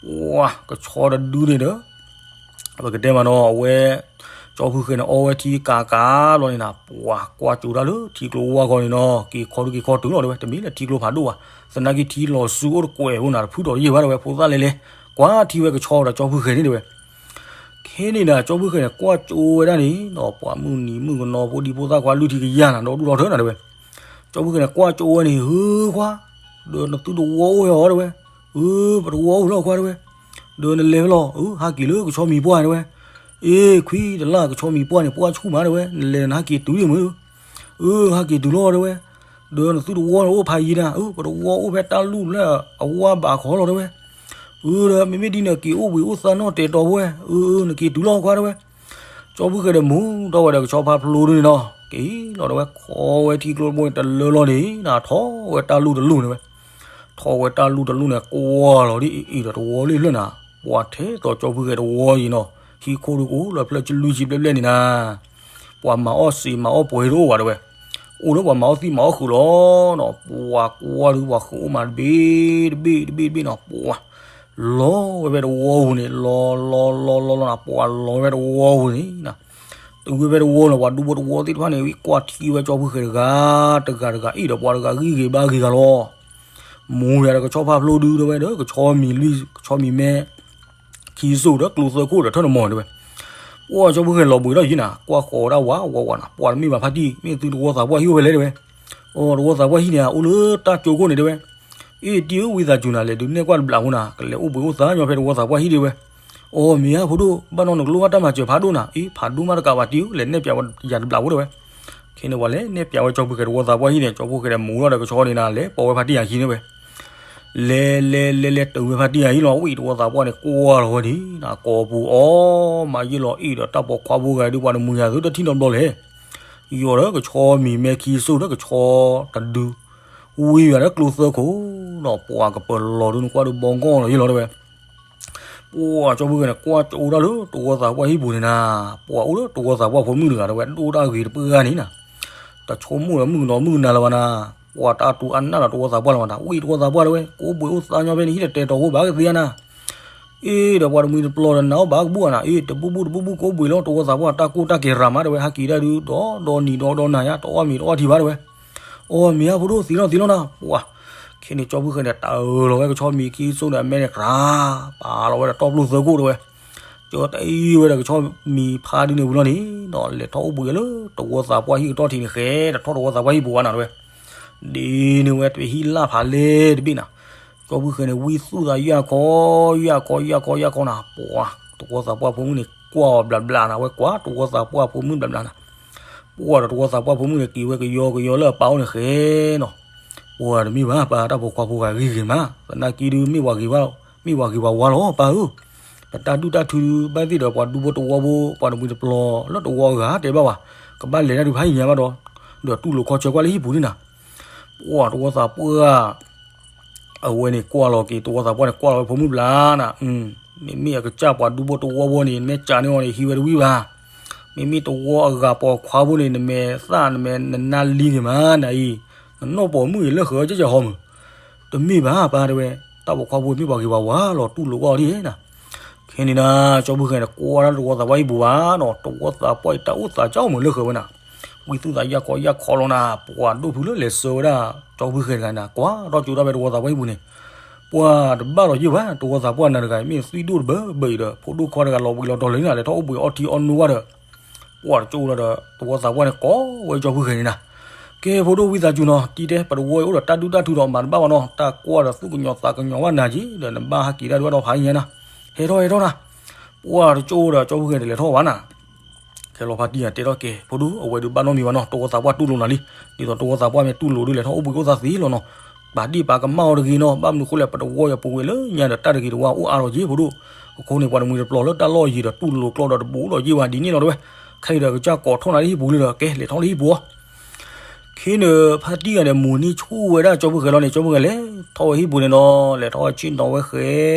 ပှၤကဆီတဒုန့ၣ်ဒီး ပကတဲမးနီၤ အဝဲ ကၠီဖုဃဲၤန့ၣ် အီဝဲထံကးကးဘျီန့ၣ်နၤ, ပှၤကွၢ်ကၠိတၢ်လၢထံကျိဝါခီန့ၣ်နီၤ, က့ၤခီဒုက့ၤခီတုၤလီၤတဲဝဲ, တမ့ၢ်လၢထံကျိဖးဒိၣ်ဘၣ်, သနာ်က့ထံလီၤဆူအိၣ်တကွဲးဖိနၤ တဖုထီၣ်တယံာ်ဘၣ်တဲဝဲ, ဖိသၣ်လဲၤလဲၤ ကွၢ်ထံဝဲကဆီဒီးကၠီဖုဃဲၤန့ၣ်တဲဝဲ ခဲန့ၣ်ဒီး ကၠီဖုဃဲၤန့ၣ် ကွၢ်ကၠိဝဲဒၣ်န့ၣ်ဒီး ပှၤမုၢ်နံၤမုၢ်ကနီၤ ဖိဒံဖိသၣ်ခွါလုၢ်ထံကယၤနၤ ဒီဒူၣ်ဒီထၢနၤတဲဝဲ, ကၠီဖုဃဲၤန့ၣ် ကွၢ်ကၠိဝဲန့ၣ် ဧၢခွါ, ဒီးနသုတဝီအိၣ်ဖဲအီၤတဲဝဲ, ဧၢ ပတဝီအိၣ်လီၤခွါတဲဝဲ, ဒီးနလဲၤဖဲလဲၣ်, ဧၢ ဟးက့ၤလၢကဆီမံၤပှၢ်တဲဝဲ, အ့ ခွံတလၢ် ကဆီမံၤပှၢ်န့ၣ် ပှၢ်ဆူၣ်မးတဲဝဲ, နလဲၤနဟးက့ၤတုၤဒံးမုၢ်, ဧၢ ဟးက့ၤတုၤလီၤတဲဝဲ, ဒီးနသုတဝီန့ၣ်အိၣ်ဖးယံၤနၤ, ဧၢ ပတဝီအိၣ်ဖဲတၢ်လူၢ်လၢအဝါဘးခီလီၤတဲဝဲ, အၢ ဒီးမ့မ့ၢ်ဒ်န့ၣ် က့ၤအိၣ်ဘှံးအိၣ်သါနီၢ်တဲာ်တီၤဖိဝဲ, အၢ အၢ နက့ၤတုၤလီၤခွါတဲဝဲ, ကၠီဖုဃဲၤဒီးမူထီၣ်ဝဲဒီးကဆီဖါဖျိဒုန့ၣ်နီၤ, က့ၤလီၤတဲဝဲ ခီဝဲထံကျိတဘိန့ၣ်တလၢလီၤန့ၣ်နၤ, ထီၣ်ဝဲတၢ်လူၢ်တလူၢ်န့ၣ်ဝဲ, ထီၣ်ဝဲတၢ်လူၢ်တလူၢ်န့ၣ် ကွၢ်လီၤဒ်အံၤအံၤဒီးတဝီလံဖျၢၣ်နၤ, ပှၤထဲသိးကၠီဖုဃဲၤတဝီအံၤနီၤ, ဟံၣ်ခိၣ်ဒုကအိၣ်လၢဖျၢၣ်ကလုၢ်ဆံဘျဲၣ်ဘျဲၣ်န့ၣ်နၤ ပှၤမၤအီၣ်စံးမၤအီၣ်ပှဲၤတအိၣ်ဘၣ်တဲဝဲ, အိၣ်လၢပှၤမၤအီၣ်သံမၤအီၣ်ဃုာ်လီၤနီၤ, ပှၤကွၢ်ဒုပှၤဃုာ်အိၣ်မးတဘ့ၣ်တဘ့ၣ်တဘ့ၣ်တဘ့ၣ်နီၤ, ပှၤလီၤဝဲဖဲတဝီပူၤန့ၣ် လီၤလီၤလီၤလီၤလီၤနၤ, ပှၤလီၤဝဲဖဲတဝီပူၤန့ၣ်နၤ, တုၤဝဲဖဲတဝီန့ၣ် ပှၤဒူဖိတဝီသ့ၣ်တဖၣ်န့ၣ် ဝံကွၢ်ထံဝဲကၠီဖုဃဲၤတဂၤတဂၤအံၤဒီး ပှၤတဂၤဂံၢ်ဂ့ၤဘါဂ့ၤဂၤလီၤ, မူဝဲဒီးကဆီဖါဖျိဒုတဲဝဲဒီး ကဆီမံၤလွံၢ် ကဆီမံၤမဲ ခံစိၤဒီးကျိသၢခိၣ်ဒီးထၢၣ်တမီၤတဲဝဲ, ပှၤကၠီဖုဃဲၤလီၤဘှံးထီၣ်ယံၤနၤ, ကွၢ်ဃီၤဒၣ်ဝးဝးဝးနၤ, ပှၤတမ့ၢ်ဘၣ်ဖါတံၢ်, မ့ၢ်သုတဝီသးပှၢ်ဟံၣ်အိၣ်ဖဲလဲၣ်တဲဝဲ, အိ တဝီသးပှၢ်ဟံၣ်န့ၣ် အိၣ်လၢတၢ်ကၠိခိၣ်န့ၣ်တဲဝဲ, အ့ တံၢ်ဧၢ ဝံသးစူၤနၤ လဲၤဒုးနဲၣ်ကွၢ်တဘျးဖိနၤ, ကလဲၤအိၣ်ဘှံးအိၣ်သါညီဖဲတဝီသးပှၢ်ဟံၣ်တဲဝဲ, အိ မ့ၢ်ဧါဖိဒိၣ်, ဘၣ်နီၢ်နကလိၣ်ဘၣ်တၢ်မၤစၢၤဖးဒိၣ်နၤ, အ့ ဖးဒိၣ်မးတကးဘၣ်တံၢ်ဧၢ, လဲၤနဲၣ်ပၠးဝဲယၤတဘျးဖိတဲဝဲ, ခဲန့ၣ်ပှၤလဲၤနဲၣ်ပၠးဝဲကၠီဖုဃဲၤတဝီသးပှၢ်ဟံၣ်န့ၣ် ကၠီဖုဃဲၤဒီးမူထီၣ်ဒီးကဆီန့ၣ်နၤ လဲၤပိာ်ဝဲဖါတံၢ်ယၤခံန့ၣ်ဝဲ လဲၤလဲၤလဲၤလဲၤတုၤဝဲဖါတံၢ်ယၤဟံၣ်လီၤ, ဝံတဝီသးပှၢ်န့ၣ် ကွၢ်လီၤဝဲန့ၣ်နၤ, ကိာ်ပူၤအီၤမးယံာ်လီၤအ့ၣ်ဒီး တၢ်ပိာ်ခွါဖိဂၤဒုး ပှၤတမှံၤယၤသုတထံၣ်နီတဘျီလဲၣ်, ယီၤဒီးကဆီမံၤမဲခံစိၤဒီးကဆီတဒု, ဝံယၤဒီးကျိသၢခိၣ်နီၤ, ပှၤကပၢၤလီၤဒုးနကွၢ်ဒုးဘီကီၢ်လီၤယံာ်လီၤတဲဝဲ ပှၤကၠီဖုဃဲၤန့ၣ် ကွၢ်ကၠိဒၣ်လၢတဝီသးပှၢ်ဟံၣ်ပူၤန့ၣ်နၤ, ပှၤအိၣ်လၢတဝီသးပှၢ်ဖိမုၣ်တဂၤတဲဝဲ ဒိၣ်တၢ်ဂ့ၤတပှၢ်ဂၤန့ၣ်နၤ, တဆိကမိၣ်ဒီးမုၣ်ကနီၤမုၣ်ကနၤလၢၤဘၣ်နၤ, ပှၤတၢ်တူၢ်အါနးဒီးတဝီသးပှၢ်လၢၤဘၣ်နၤ, ဝံတဝီသးပှၢ်တဲဝဲ ကအိၣ်ဘှံးအိၣ်သါညီဖဲန့ၣ်ဟံၣ်ဒီးတဲာ်တီၤဖိဘၣ်ကသ့ဧါနၤ, အ့ၣ်ဒီးပှၤတမှံၤတပျီၤဒီးနၤအိၣ်ဘၣ်ကဘူၣ်ဧါနၤ, အ့ၣ် တဘူၣ်ဘူၣ်တဘူၣ်ဘူၣ် ကအိၣ်ဘှံးလီၤတဝီသးပှၢ် တၢ်ကိၢ်တၢ်ကဲၤရၤမးတဲဝဲ, ဟဲက့ၤဒၣ်ဒုး ဒီဒီနံၤဒီဒီနၤညါ တအီၣ်မ့ၤတအီၣ်ထံဘၣ်တဲဝဲ အီၣ်မ့ၤဧါဖိဒိၣ် သံလီၤသံလီၤနၤ, ပှၤ ခဲန့ၣ်ကၠီဖုဃဲၤန့ၣ် တၢ်အၢၣ်လီၤဝဲကဆီမံၤခံစိၤဒီးအမဲန့ၣ် ကြး ပာ်လီၤဝဲဒီးတီၢ်ပျိၢ်သၢခိၣ်တဲဝဲ, ကၠီတအံၤဝဲဒီးကဆီမံၤဖါဒုန့ၣ်ဝံၤလီၤန့ၣ်ဒီး လဲၤထီၣ်အိၣ်ဘှံးလၢတဝီသးပှၢ်ဟံၣ်ကတီၢ်ထံးန့ၣ်ဃဲ တထီၣ်တဝီသးပှၢ်ဟံၣ်ပူၤဘၣ်နၤတဲဝဲ, ဒ်န့ၣ်ဝဲတဟံၣ်လၢ်ဖးလဲၢ်တဘ့ၣ်နၤ, ကၠီဖုဃဲၤန့ၣ် ဝံသူၣ်သးယၢ်ခီ ယၢ်ခီ ယၢ်ခီ ယၢ်ခီနၤ, ပှၤ တဝီသးပှၢ်ဖိမုၣ်န့ၣ် ကွၢ်အီၤဘျးဘျးနၤ, ဝဲကွၢ်တဝီသးပှၢ်ဖိမုၣ်ဘျးဘျးနၤ, ပှၤဒီးတဝီသးပှၢ်ဖိမုၣ်န့ၣ် က့ၤဝဲကယီကယီလၢအပၢ်အိၣ်န့ၣ်ဃဲနီၤ, ပှၤတမ့ၢ်ဘၣ်ပၢ် တၢ်ပိာ်ခွါဖိဂၤဂ့ၤဂ့ၤမး သနာ်က့ဒုး မ့ၢ်ဝၤဂ့ၤဝါ မ့ၢ်ဝၤဂ့ၤဝါဝါလီၤပၢ်ဧၢ, ပတၢ်ဒုၣ်တၢ်ထုဘၣ်သ့ၣ်ဒီး ပှၤဒူဖိတဝီဖိ ပှၤတမှံၤတပျီၤလၢတဝီအဂၤတဲဘၣ်ဝဲ, ကဘၣ်လဲၤတၢ်ဒုးဖးယံၤညါဘၣ်ဒီး, ဒီးတူၢ်လိာ်ခီဆၢကွၢ်လၢဟံၣ်ပူၤန့ၣ်နၤ, ပှၤတဝီသးပှၢ် အဝဲန့ၣ်ကွၢ်လီၤက့ၤ တဝီသးပှၢ်န့ၣ် ကွၢ်လီၤဝဲဖိမုၣ်ဘျးနၤ, မ့မ့ၢ်အကစၢ်ပှၤဒူဖိတဝီဖိန့ၣ် နမ့ၢ်ကးန့ၢ်အီၤန့ၣ် ဟံးဝဲတဝံၣ်ဘၣ်, မ့မ့ၢ်တဝီအဂၤပိာ်ခွါဖိန့ၣ် နမဲာ်သၣ်နမဲာ်နနါလံန့ၣ်မးနၤအံၤ, နနီၢ်ပိာ်မုၣ်အံၤလၢဃၢၤကဲကဲဟီမုၢ်, တမ့ၢ်ဘၣ်ပၢ်တဲဝဲ, တၢ်ပိာ်ခွါဖိမ့ၢ်ပှၤဂ့ၤပှၤဝါလီၤ တူၢ်လိာ်ကွၢ်အီၤဒ်န့ၣ်နၤ, ခဲန့ၣ်နၤ ကၠီဖုဃဲၤန့ၣ် ကွၢ်ဒၣ်တဝီသးပှၢ်ဟံၣ်ပူၤဘၣ်နီၤ, တဝီသးပှၢ်အံၤတၢ်အိၣ်သးကၠီမုၢ်လၢဃၢၤဝဲနၤ, ဝံသူၣ်သးယၢ်ခီယၢ်ခီလီၤနၤ, ပှၤဒိၣ်ဖုလၢလဲၤဆှၢဝဲဒၣ် ကၠီဖုဃဲၤတဂၤနၤ ကွၢ်ထီၣ်ကၠိဒၣ်ဖဲတဝီသးပှၢ်ဟံၣ်ပူၤန့ၣ်, ပှၤတဘၣ်ဒီးယဲၢ်ဘၣ် တဝီသးပှၢ်နၤတဂၤအံၤ မ့ၢ်သွံၣ်ဒိၣ်တဘၢဘၢအံၤဒီး ဖိဒိၣ်ခွါတဂၤလီၤဘှံးလီၤတီၤလၢာ်န့ၣ်နၤ လဲၤထီၣ်အိၣ်ဘှံးအီထံအီနိဘၣ်ဒီး ပှၤတကၠိလီၤဒီး တဝီသးပှၢ်န့ၣ် ကိးဝဲကၠီဖုဃဲၤန့ၣ်နၤ, ကဲဖိဒိၣ်ဝံသးစူၤနီၤ တံၤတဲ ပတဝီအံၤအိၣ်ဒီးတၢ်ဒုၣ်တၢ်ထုဒီးမၤတဘၣ်ဘၣ်နီၤ တၢ်ကွၢ်ဒီးသူၣ်ကညီၤသးကညီၤဘၣ်နၤက့ၤ ဒီးနဘၣ်ဟးက့ၤဒၣ်ဒုးဘၣ်ဒီးဖးယံၤညါနၤ, ဟဲထီၣ်ဟဲထီၣ်နၤ, ပှၤတကၠိဒီးကၠီဖုဃဲၤတလဲၤထီၣ်ဘၣ်နၤ ခဲလီၤဖါတံၢ်ယၤတဲထီၣ်ကဲ ဖိဒိၣ် အဝဲဒုးဘၣ်နီတမံၤဘၣ်နီၤ တဝီသးပှၢ်တူၢ်လိာ်နၤလံ, ဒ်သိးတဝီသးပှၢ်မ့ၢ်တူၢ်လိာ်ဒုးလဲၤထီၣ်အိၣ်ဘှံးအိၣ်သါသ့လီၤနီၤ, ပာ်ဒ့ၣ်ပာ်ကမၣ်အီၤတဂ့ၤနီၤ ဘၣ်မနုၤဃိလဲၣ် ပတဝီယၤပူၤဝဲလၢညါဒီးတၢ်တဂ့ၤတဝါအိၣ်အါလီၤက့ၤဖိဒိၣ်, အဃိန့ၣ် ပှၤတမှံၤတပျီၤလၢတၢ်လီၢ်ယံၤဒီးတူၢ်လိာ်ကျီဒီးတဘူးလိာ်က့ၤဝဲဒ်န့ၣ်လီၤတဲဝဲ, ခဲအံၤဒီးကစၢ်ကိးထီၣ်နၤလၢဟံၣ်ပူၤလံဒီး ကဲလဲၤထီၣ်လၢဟံၣ်ပူၤအီၤ ခဲ ဖဲန့ၣ်ဖါတံၢ်ဂၤန့ၣ် မိၢ်န့ၢ်ဆူၣ်ဝဲဒၣ်ကၠီဖုဃဲၤလီၤန့ၣ် ကၠီဖုဃဲၤလဲၤထီၣ်ဝဲဟံၣ်ပူၤန့ၣ်နီၤ, လဲၤထီၣ်ဝဲဆ့ၣ်နီၤဝဲဃဲ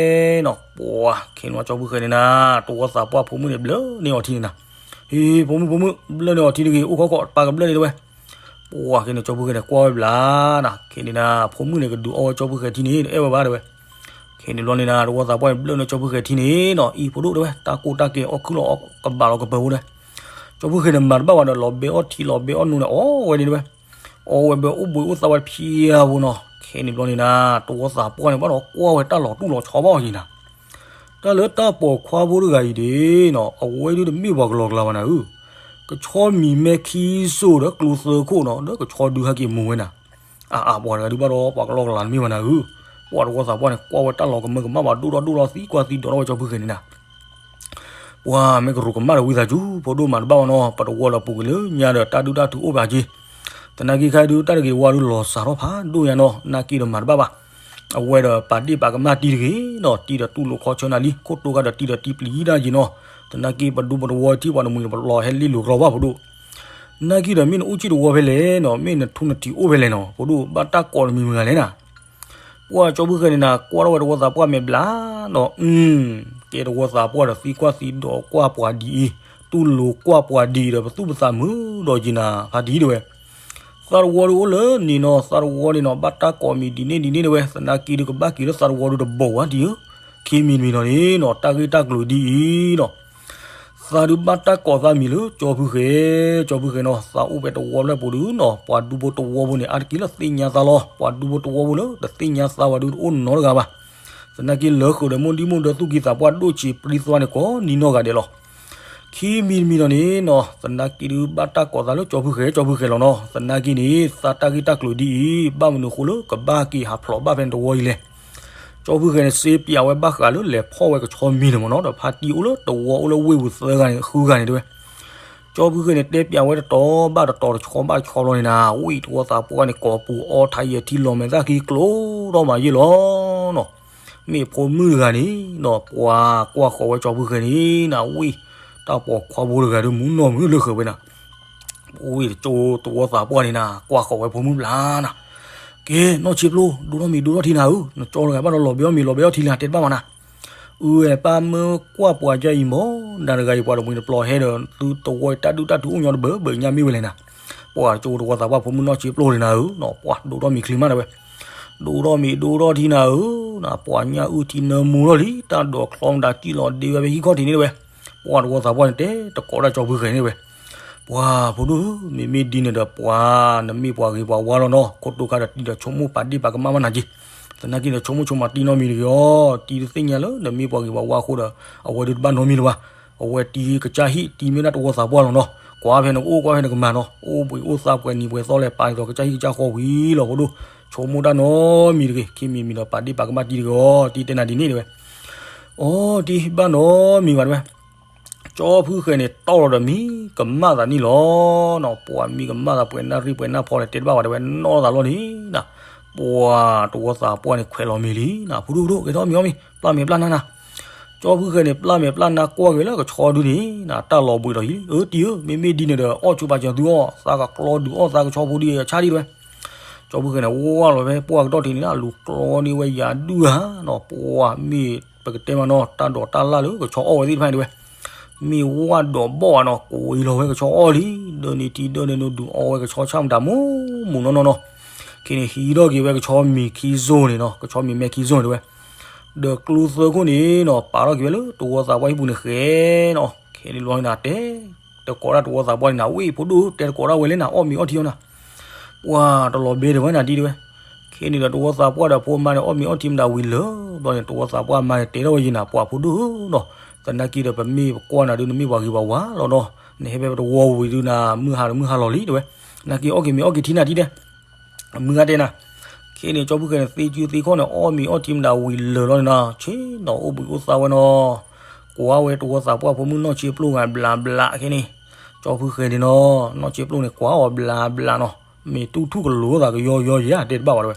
နီၤ, ပှၤ ခဲန့ၣ်ဝဲကၠီဖုဃဲၤန့ၣ်နၤ, တဝီသးပှၢ်ဖိမုၣ်န့ၣ် ဘျၢန့ၢ်အီၤထံန့ၣ်နၤ, ဟ့ ဖိမုၣ်ဖိမုၣ် ဘျၢန့ၢ်အီၤထံတဂ့ၤ အိၣ်ခီခီၣ် ပၢ်ကဘျၢန့ၢ်တဲဝဲ, ပှၤ ခဲန့ၣ်ကၠီဖုဃဲၤန့ၣ် ကွၢ်ဝဲဘျါနၤ, ခဲန့ၣ်နၤ ဖိမုၣ်န့ၣ် ကဒုးအီဝဲကၠီဖုဃဲၤထံန့ၣ် အဲၣ်ဝဲဘၣ်တဲဝဲ ခဲန့ၣ်ဘျီန့ၣ်နၤ တဝီသးပှၢ်န့ၣ် ဘျၢန့ၢ်ကၠီဖုဃဲၤထံန့ၣ်နီၤ, အံၤဖိဒိၣ်တဲဝဲ တၢ်ကိၢ်တၢ်ကဲအီၣ်ခုၣ်လီၤအီၣ်ကဘၣ်လီၤကပၢၤဖိတဲ, ကၠီဖုဃဲၤန့ၣ် မၤတဘၣ်ဝဲဒီး လီၤဘဲအီၣ်ထံလီၤဘဲအီၣ်နိန့ၣ် အီၣ်ဝဲန့ၣ်တဲဝဲ, အီၣ်ဝဲဘဲအိၣ်ဘှံးအိၣ်သါဝဲဖျါဖိနီၤ, ခဲန့ၣ်ဘျီန့ၣ်နၤ တဝီသးပှၢ်န့ၣ် ဘၣ်ဒီးကွၢ်ဝဲတၢ်လီၤတူၢ်လီၤဆီဘၣ်အီၤယံၤနၤ တၢ်လၢတၢ်ပိာ်ခွါဖိတဂၤအံၤဒၣ်နီၤ အဝဲဒၣ်တမ့ၢ်ပှၤကလီကလၤဘၣ်နၤဧၢ, ကဆီမံၤမဲခံစိၤဒီးကျိသၢခိၣ်နီၤ ဒီးကဆီဒုဟဲက့ၤမူၤဝဲနၤ, အါအါ ပှၤတဂၤဒုးဘၣ်ဒီး ပှၤကလီကလၤတမ့ၢ်ဘၣ်နၤဧၢ, ပှၤတဝီသးပှၢ်န့ၣ် ကွၢ်ဝဲတၢ်လီၤကမၢကမၣ်ဘၣ်ဒိၣ်ထီၣ်ဒိၣ်ထီၣ်သံကွၢ်သံဒိးထီၣ်ဝဲကၠီဖုဃဲၤန့ၣ်နၤ ပှၤမ့ၢ်ကရူၢ်ကမၣ်ဒီးဝံသးစူၤ ဖိဒိၣ်မၤတဘၣ်ဘၣ်နီၤ ပတဝီလၢပူၤကွံာ်လၢညါဒီးတၢ်ဒုၣ်တၢ်ထူအိၣ်ဘၣ်က့ၤ, သနာ်က့ခါဒုးတၢ်တဂ့ၤဝါဒုးလီၤစၢ်ထီၣ်ဖးဒိၣ်ညါနီၤ နာ်က့ဒီးမၤတဘၣ်ဘၣ်, အဝဲဒီးပာ်ဒ့ၣ်ပာ်ကမၣ်တံၤတဂ့ၤနီၤ တံၤဒီးတူၢ်လိာ်ခီဆၢနၤလံ ခိၣ်တိခါဒီးတံၤဒီးတံၤပျံၤတၢ်က့ၤနီၤ, သနာ်က့ပဒူပတဝီထံပှၤတမှံၤလီၤဟဲလ့လိာ်ကျီဘၣ်ဖိဒိၣ် နာ်က့ဒီးမ့ၢ်နအိၣ်စ့ၣ်တဝီဖဲလဲၣ်နီၤ မ့ၢ်နထူနထံးအိၣ်ဖဲလဲၣ်နီၤ ဖိဒိၣ်ဘၣ်တၢ်ကိးတမံၤမဂၤလဲၣ်နၤ ပှၤကၠီဖုဃဲၤန့ၣ်နၤ ကွၢ်ထီၣ်ဝဲတဝီသးပှၢ်မဲာ်ဘျါနီၤ အု ကဲတဝီသးပှၢ်ဒီးသံကွၢ်သံဒိးကွၢ်ပှၤဒ်အံၤ, တူၢ်လိာ်ကွၢ်ပှၤဒ်အံၤဒီး ပသူၣ်ပသးမုာ်ဒီးယံၤနၤ ဖါတံၢ်တဲဝဲ, သးတဝီဒုးအိၣ်လၢန့ၣ်နီၤ သးတဝီန့ၣ်နီၤ ဘၣ်တၢ်ကိးမံၤဒ်န့ၣ်ဒ်န့ၣ်တဲဝဲ သနာ်က့ဒုးကဘၣ်က့ၤလၢသးတဝီဒုးတဘိးဝဲတံၤဧၢ, ခံမံၤတမံၤနီၤန့ၣ်နီၤ တၢ်ဂ့ၢ်တၢ်ကျိၤဒ်အံၤနီၤ သးဒုးဘၣ်တၢ်ကိးသးမံၤလၢကၠီဖုဃဲၤ, ကၠီဖုဃဲၤနီၤ သးအိၣ်ဖဲတဝီဖျၢၣ်ပူၤဒုးနီၤ ပှၤဒူဖိတဝီဖိန့ၣ် အါတက့ၢ်လၢသ့ၣ်ညါသးလီၤ, ပှၤဒူဖိတဝီဖိလၢတသ့ၣ်ညါသးဝဲဒုးတအိၣ်နီတဂၤဘၣ်, သနာ်က့လၢဃုာ်ဒီးမိၢ်ဒံမိၢ်ဒၢသူၣ်ကံၢ်သးပှၢ်ဒိၣ်ဆံးပြံသွါန့ၣ် ကိးနံၤနီၢ်ဂၤဒဲးလီၤ. ခံမံၤတမံၤနီၤန့ၣ်နီၤ သနာ်က့ဒုးဘၣ်တၢ်ကိးသးလၢကၠီဖုဃဲၤ ကၠီဖုဃဲၤလီၤနီၤ, သနာ်က့န့ၣ် သးတၢ်ဂ့ၢ်တၢ်ကျိၤဒ်အံၤ ဘၣ်မနုၤဃိလၢကဘၣ်က့ၤဟးဖျိးဘၣ်ဖဲန့ၣ်တဝီအံၤလဲၣ် ကၠီဖုဃဲၤန့ၣ် စ့ပၠးဝဲဘၣ်ဃးလၢလဲၤဖီၣ်ဝဲကဆီမံၤန့ၣ်မ့ၢ်နီၤ, ဒီးဖါတံၢ်အိၣ်လၢတဝီအိၣ်လၢဝ့ၢ်ပူၤသၢဂၤန့ၣ် ဃုဂၤန့ၣ်တဲဝဲ, ကၠီဖုဃဲၤန့ၣ် တဲပၠးဝဲတတီၤဘၣ်တတီၤ တဆီဘၣ်တဆီဘျီန့ၣ်နၤ, ဝံၣ်တဝီသးပှၢ်န့ၣ် ကိးပူၤအီထါယဲၢ်ထံလီၤမဲာ်သၣ်ခံကျိၤထီၣ်မးယဲၢ်လီၤ နီၤ, မ့ၢ်ဖိမုၣ်တဂၤန့ၣ်နီၤ ပှၤကွၢ်ဃီၤဝဲကၠီဖုဃဲၤန့ၣ်နၤ, ဝံၣ် တၢ်ပိာ်ခွါဖိတဂၤဒီးမူနီၢ်မုာ်လၢဃုာ်ဝဲနၤ ဝံၣ်တကၠိတဝီသးပှၢ်န့ၣ်နၤ ကွၢ်ဃီၤဝဲဖိမုၣ်ဘျါနၤ, ကဲ နီၢ်ဆံးပျိ ဒိၣ်ထီၣ်မံၤဒိၣ်ထီၣ်ထံနၤဧၢ, နကၠီတဂၤဘၣ်ဒီးလီၤဘဲအီၣ်မံၤလီၤဘဲအီၣ်ထံလၢတဲတဘၣ်မးနၤ, အုဝဲပၢ်မၢကွၢ်ပှၤကၢအံၤမး နၤတဂၤအံၤပှၤတမှံၤတပျီၤဟဲဒီး သုတဝီတၢ်ဒုၣ်တၢ်ထူအိၣ်ညီတဘၢဘၢညါမ့ၢ်ဝဲလဲၣ်နၤ, ပှၤကၠိတဝီသးပှၢ်ဖိမုၣ်နီၢ်ဆံးပျိန့ၣ်နၤဧၢ, ပှၤဒိၣ်ထီၣ်မံၤချံမးတဲဝဲ, ဒိၣ်ထီၣ်မံၤဒိၣ်ထီၣ်ထံနၤဧၢ, ပှၤညၣ်အုၣ်ထံနၢမူထီၣ်လံ တၢ်ဒိးချီမတၤစံၣ်လီၤဒ့ဝဲဖဲဟံၣ်ခီၣ်ထံးန့ၣ်တဲဝဲ, ပှၤတဝီသးပှၢ်န့ၣ် တဲတကိးဒၣ်ကၠီဖုဃဲၤန့ၣ်တဲဝဲ ပှၤဖိဒိၣ်ဧၢ, မ့မ့ၢ်ဒ်န့ၣ်ဒီးပှၤ နမ့ၢ်ပှၤဂ့ၤပှၤဝါလီၤနီၤ, ခိၣ်တိခါဒီးတံၤဒီးဆိကမိၣ်ပာ်ဒ့ၣ်ပာ်ကမၣ်ဘၣ်နၤက့ၤ, သနာ်က့ဒီးဆိကမိၣ်ဆိကမးတံၤနီတမံၤတဂ့ၤအီၤ, တံၤတသ့ၣ်ညါလၢနမ့ၢ်ပှၤဂ့ၤပှၤဝါအဃိဒီး အဝဲဒုးတဘၣ်နီတမံၤလၢၤဘၣ်, အဝဲတံၤကစၢ်ဟံၣ်တံၤမ့ၢ်ဒၣ်တဝီသးပှၢ်လီၤနီၤ, ကွၢ်ဖဲနကအိၣ်ကွၢ်ဖဲနကမၤနီၤ, အိၣ်ဘှံးအိၣ်သါပှဲၤနံၤပှဲၤသီလဲၣ် ပာ်န့ၢ်သိးကစၢ်ဟံၣ်ကစၢ်ဃီဝံၤလီၤဖိဒိၣ်, ဆိကမိၣ်တၢ်နီတမံၤတဂ့ၤ, ခံမံၤမံၤဒီးပာ်ဒ့ၣ်ပာ်ကမၣ်တံၤတဂ့ၤအီၤ, တံၤတဲနၤဒ်န့ၣ်တဲဝဲ, အီ တံၤဘၣ်နီတမံၤဘၣ်တဲဝဲ ကၠီဖုဃဲၤန့ၣ် တီၢ်လီၤဒီးမံကမၣ်သးန့ၣ်လီၤနီၤ, ပှၤမံကမၣ်သးပှဲၤနၣ်ရံၣ်ပှဲၤနၣ်ဖီလဲၣ် တဲတဘၣ်ဝဲတဲဝဲ နီၢ်သးလီၤန့ၣ်နၤ, ပှၤတဝီသးပှၢ်န့ၣ် ခွဲးလီၤမံၤလံနၤ, ဖိဒိၣ်ဖိဒိၣ် ကဲထီၣ်မံၤအီၣ်မံၤ ပျၢ်မဲာ်ပျၢ်နါနၤ, ကၠီဖုဃဲၤန့ၣ် ပျၢ်မဲာ်ပျၢ်နါကွၢ်က့ၤလၢကဆီဒုန့ၣ်နၤ, တၢ်လီၤဘှံးဒီးယံၤ အၢ တံၤဧၢ, မ့မ့ၢ်ဒ်န့ၣ်ဒီး အီၣ်ဆူပာ်စၢၤသုအီၣ်, သးကကျီဒုးအီၣ်သးကဆီဖိဒုအဆါဒံးတဲဝဲ ကၠီဖုဃဲၤန့ၣ် ဝၢ်လီၤဖဲပှၢ်ကတီၢ်ထံးန့ၣ် လူၤကျီန့ၢ်ဝဲယၤဒုၣ်ဧါနီၤ, ပှၤမ့ၢ်ပကတဲမးနီၤ တၢ်ဒိးတၢ်လၢ်လၢကဆီအီၣ်ဝဲသ့ၣ်တဖၣ်န့ၣ်တဲဝဲ, မ့ၢ်ဝၣ်ဒိးဘီၣ်ဧါနီၤ ကိးအံၤလီၤဝဲကဆီအီၣ်လံ, ဒၢန့ၢ်ထံဒၢန့ၢ်နိဒုးအီဝဲကဆီဆၣ်မတၤမူးမူးနီၢ်နီၢ်နီၤ, ခဲန့ၣ်ဟံးထီၣ်က့ၤဝဲကဆီမံၤခံစိၤန့ၣ်နီၤ, ကဆီမံၤမဲခံစိၤန့ၣ်တဲဝဲ, ဒီးကျိသၢခိၣ်န့ၣ်နီၤ ပာ်ထီၣ်က့ၤဝဲလၢတဝီသးပှၢ်ဟံၣ်ပူၤန့ၣ်ဃဲနီၤ, ခဲန့ၣ်လီၤနၤတဲ တကိးဒၣ်တဝီသးပှၢ်န့ၣ်နၤ ဝံၣ်ဖိဒိၣ် တဲတကိးဒၣ်ဝဲလဲၣ်နၤ အီၣ်မ့ၤအီထံအီနၤ, ပှၤတလီၤဘဲဒၣ်ဝဲနၤဒ်တဲဝဲ, ခဲန့ၣ်ဒီးတဝီသးပှၢ်ဒီးဖိမါန့ၣ် အီၣ်မ့ၤအီထံမတၤဝံၤလၢာ်ဘျီန့ၣ် တဝီသးပှၢ်မါန့ၣ် တဲထီၣ်ဝဲယံၤနၤ ပှၤဖိဒိၣ်ဧၢနီၤ, သနာ်က့ဒီးပမ့ၢ်ပကွၢ်နၤဒုး နမ့ၢ်ပှၤဂ့ၤပှၤဝါလီၤနီၤ, နဟဲဖဲပတဝီဝံၤဒုးနၤ မုၢ်ဟါဒီးမုၢ်ဟါလီၤလံတဲဝဲ, သနာ်က့အီၣ်က့ၤမ့ၤအီၣ်က့ၤထံနၤဒ်တဲ မုၢ်ဂၤတဲနၤ, ခဲန့ၣ် ကၠီဖုဃဲၤန့ၣ် သ့စုသ့ခီၣ်န့ၣ် အီၣ်မ့ၤအီထံမတၤဝံၤလၢာ်လီၤန့ၣ်နီၤ, ဆ့ၣ်နီၤအိၣ်ဘှံးအိၣ်သါဝဲနီၤ, ကွၢ်ဝဲတဝီသးပှၢ်ဖိမုၣ်နီၢ်ဆ့ပျိၢ်ဂၤဘျးဘျးခဲန့ၣ်, ကၠီဖုဃဲၤန့ၣ်နီၤ နီၢ်ဆ့ပျိၢ်န့ၣ် ကွၢ်အီၤဘျးဘျးနီၤ, မ့ၢ်တူၢ်ထူၣ်ကလိၤသးကယီယီယဲၢ် တဲတဘၣ်ဝဲတဲဝဲ,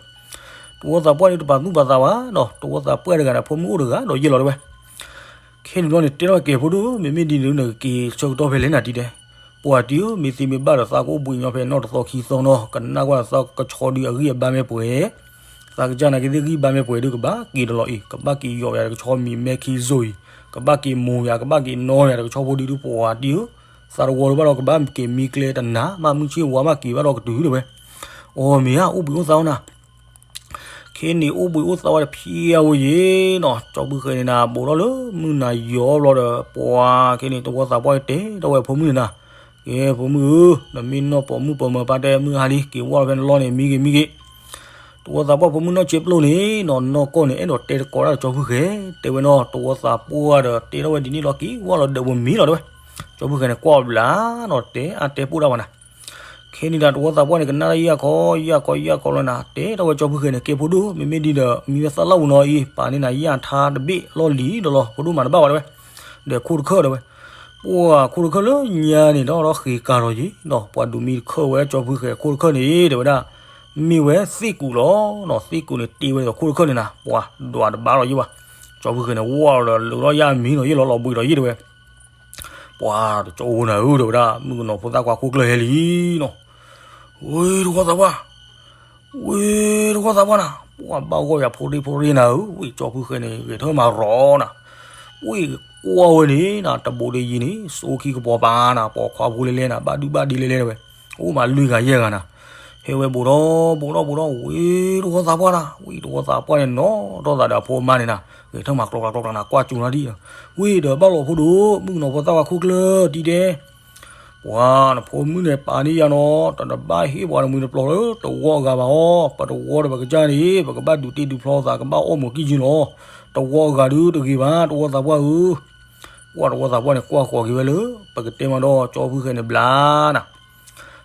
တဝီသးပှၢ်ဒုးတပာ်သူၣ်ပာ်သးဘၣ်နီၤ, တဝီသးပှၢ်တဂၤဒီးဖိမုၣ်အိၣ်တဂၤဒီးယဲၢ်လီၤတဲဝဲ ခဲန့ၣ်ဘျီန့ၣ် တဲထီၣ်ကဲၤဖိဒိၣ် မ့မ့ၢ်ဒ်န့ၣ် နကက့ၤဆၢကတီၢ်ဖဲလဲၣ်နၤတံၤတဲ, ပှၤတံၢ်ဧၢ, မ့ၢ်သ့မ့ၢ်ဘၣ်ဒီး သးကအိၣ်ဘှံးညီဖဲနီၢ်တသီခံသီနီၤ, ကနၣ်ကွၢ်သးကဆီဒုးအဂံၢ်အဘါမ့ၢ်ပှဲၤ, သးကစၢ်နာ်က့သ့ၣ်ဂံၢ်ဘါမ့ၢ်ပှဲၤဒုး ကဘၣ်က့ၤတလီၤအံၤ, ကဘၣ်က့ၤယီၣ်ယၤတကဆီမံၤမဲခံစိအံၤ, ကဘၣ်က့ၤမိၢ်ယၤ, ကဘၣ်က့ၤနီၢ်ယၤတကဆီဖိဒုးဒုး ပှၤတံၢ်ဧၢ, သးတဝီတဘၣ်ဒီး ကဘၣ်က့ၤမံကျဲတနၤ, ဘၣ်မုၢ်ဆ့ၣ်ဝါဘၣ်က့ၤဘၣ်ဒီးကတုၤဒၣ်ဝဲ, အီ မ့ၢ်ဧါ, အိၣ်ဘှံးအိၣ်သါဝဲနၤ ခဲန့ၣ်အိၣ်ဘှံးအိၣ်သါဝဲတဖျဲဝဲယံၤနီၤ, ကၠီဖုဃဲၤန့ၣ်နၤ ဘူးထီၣ်လၢမုၢ်နၤယီၤဘျီဒီး ပှၤခဲန့ၣ် တဝီသးပှၢ်တဲထီၣ်ဝဲဖိမုၣ်န့ၣ်နၤ, ကဲ ဖိမုၣ်ဧၢ, နမ့ၢ်နီၢ်ပိာ်မုၣ်ပိာ်မၢၤပၢ်တဲမုၢ်ဟါလံ က့ၤဝဲလီၤဖဲနလီၢ်န့ၣ် မံဂ့ၤမံဂ့ၤ, တဝီသးပှၢ်ဖိမုၣ်နီၢ်ဆ့ပျိၢ်န့ၣ်နီၤ နီၢ်ကီၢ်န့ၣ် အဲၣ်ဒိးတဲတကိးဒၣ်ကၠီဖုဃဲၤ, တဲဝဲနီၤ တဝီသးပှၢ်ဒီး တဲထီၣ်ဝဲဒ်န့ၣ်လီၤ က့ၤဝဲလီၤဒီးဝဲမံလီၤတဲဝဲ, ကၠီဖုဃဲၤန့ၣ် ကွၢ်ဘျါနီၤ တဲအါတဲပိၢ်ဒၣ်ဝဲနၤ ခဲန့ၣ်ဒီး တဝီသးပှၢ်န့ၣ် ကနၣ်တၢ်ယၢ်ခီ ယၢ်ခီယၢ်ခီလီၤနၤ, တဲထီၣ်ဝဲကၠီဖုဃဲၤန့ၣ် ကဲဖိဒိၣ် မ့မ့ၢ်ဒ်ဒီး မံဝဲသၣ်လီၢ်ပူၤနီၤအံၤ ပာ်န့ၢ်နၤယၢ်ထါတဘ့ၣ်လီၢ်လံၤဒီးလီၤ ဖိဒိၣ်မၤတဘၣ်ဘၣ်တဲဝဲ, ဒီးခိၣ်တခၢၣ်တဲဝဲ, ပှၤခိၣ်တခၢၣ်လၢညါန့ၣ် ဒီးဃ့ကၤလီၤယံၤဒီး ပှၤဒုးမံတခၢၣ်ဝဲကၠီဖုဃဲၤခိၣ်တခၢၣ်န့ၣ် တဲဝဲဒၣ်, မ့ၢ်ဝဲသ့ၣ်ကူးလီၤနီၤ, သ့ၣ်ကူးန့ၣ် တ့ဝဲဒီးခိၣ်တခၢၣ်န့ၣ်နၤ ပှၤဒွးတဘၣ်လီၤယံၤဘၣ်, ကၠီဖုဃဲၤန့ၣ် ဝီၢ်လီၤဒီး လၢာ်ထီၣ်ယၢ်မံနီၤ ယ့ၣ်လီၤလီၤဘှံးဒီးယ့ၣ်တဲဝဲ ပှၤတကၠိဖိနၤဧၢ တဲဝဲဒၣ် မုၣ်ကနီၤဖိသၣ်ခွါခိၣ်ကျၢၢ်ဟဲလံနီၤ, ဝ့ၢ်တဝီသးပှၢ်, ဝ့ၢ်တဝီသးပှၢ်နၤ, ပှၤဘၣ်ဂီၢ်ယၤဖိရ့ဖိရ့နၤဧၢ, ဝ့ၢ်ကၠီဖုဃဲၤန့ၣ် ဂဲၤထၢၣ်မၤရီၤနၤ, ဝ့ၢ်ကွၢ်ဝဲန့ၣ်နၤ တဘူးဒီးယံၤန့ၣ် စိခံကပီၤပၤနၤ ပိာ်ခွါဖိလဲလဲနၤ ဘၣ်ဒုၣ်ဘၣ်ဒ့လဲလဲတဲဝဲ, အိၣ်မးလွံၢ်ဂၤယဲၢ်ဂၤနၤ, ဟဲဝဲဘူးထီၣ်ဘူးထီၣ်ဘူးထီၣ် ဝ့ၢ်တဝီသးပှၢ်နၤ, ဝ့ၢ်တဝီသးပှၢ်န့ၣ် နီၢ်ထီၣ်သးဒီးအဖိအမါန့ၣ်နၤ, ဂဲၤထၢၣ်မၤကျီကျီကျီကျီနၤ ကွၢ်ကၠူၤနၤဒ်, ဝ့ၢ်ဒီးဘၣ်လီၤဖိဒိၣ် မုၣ်ကနီၤဖိသၣ်ခွါခိၣ်ကျၢၢ်တံၤတဲ ပှၤနဖိမုၣ်န့ၣ် ပာ်န့ၢ်ယၤနီၤ, တဘၣ်ဟ့ၣ်ပှၤတမှံၤတပျီၤလၢ တဝီအဂၤဘၣ်အီၤ, ပတဝီဒီးပကစၢ်န့ၣ် ပကဘၣ်ဒုးတ့ဒုးဖျီသး ကဘၣ်အီၣ်မူးကံၢ်ကၢလီၤ, တဝီအဂၤဒုးတဂ့ၤဘၣ် တဝီသးပှၢ်ဧၢ, ပှၤတဝီသးပှၢ်န့ၣ် ကွၢ်ဃီၤက့ၤဝဲလၢ ပကတဲမးဒီးကၠီဖုဃဲၤန့ၣ်ဘျါနၤ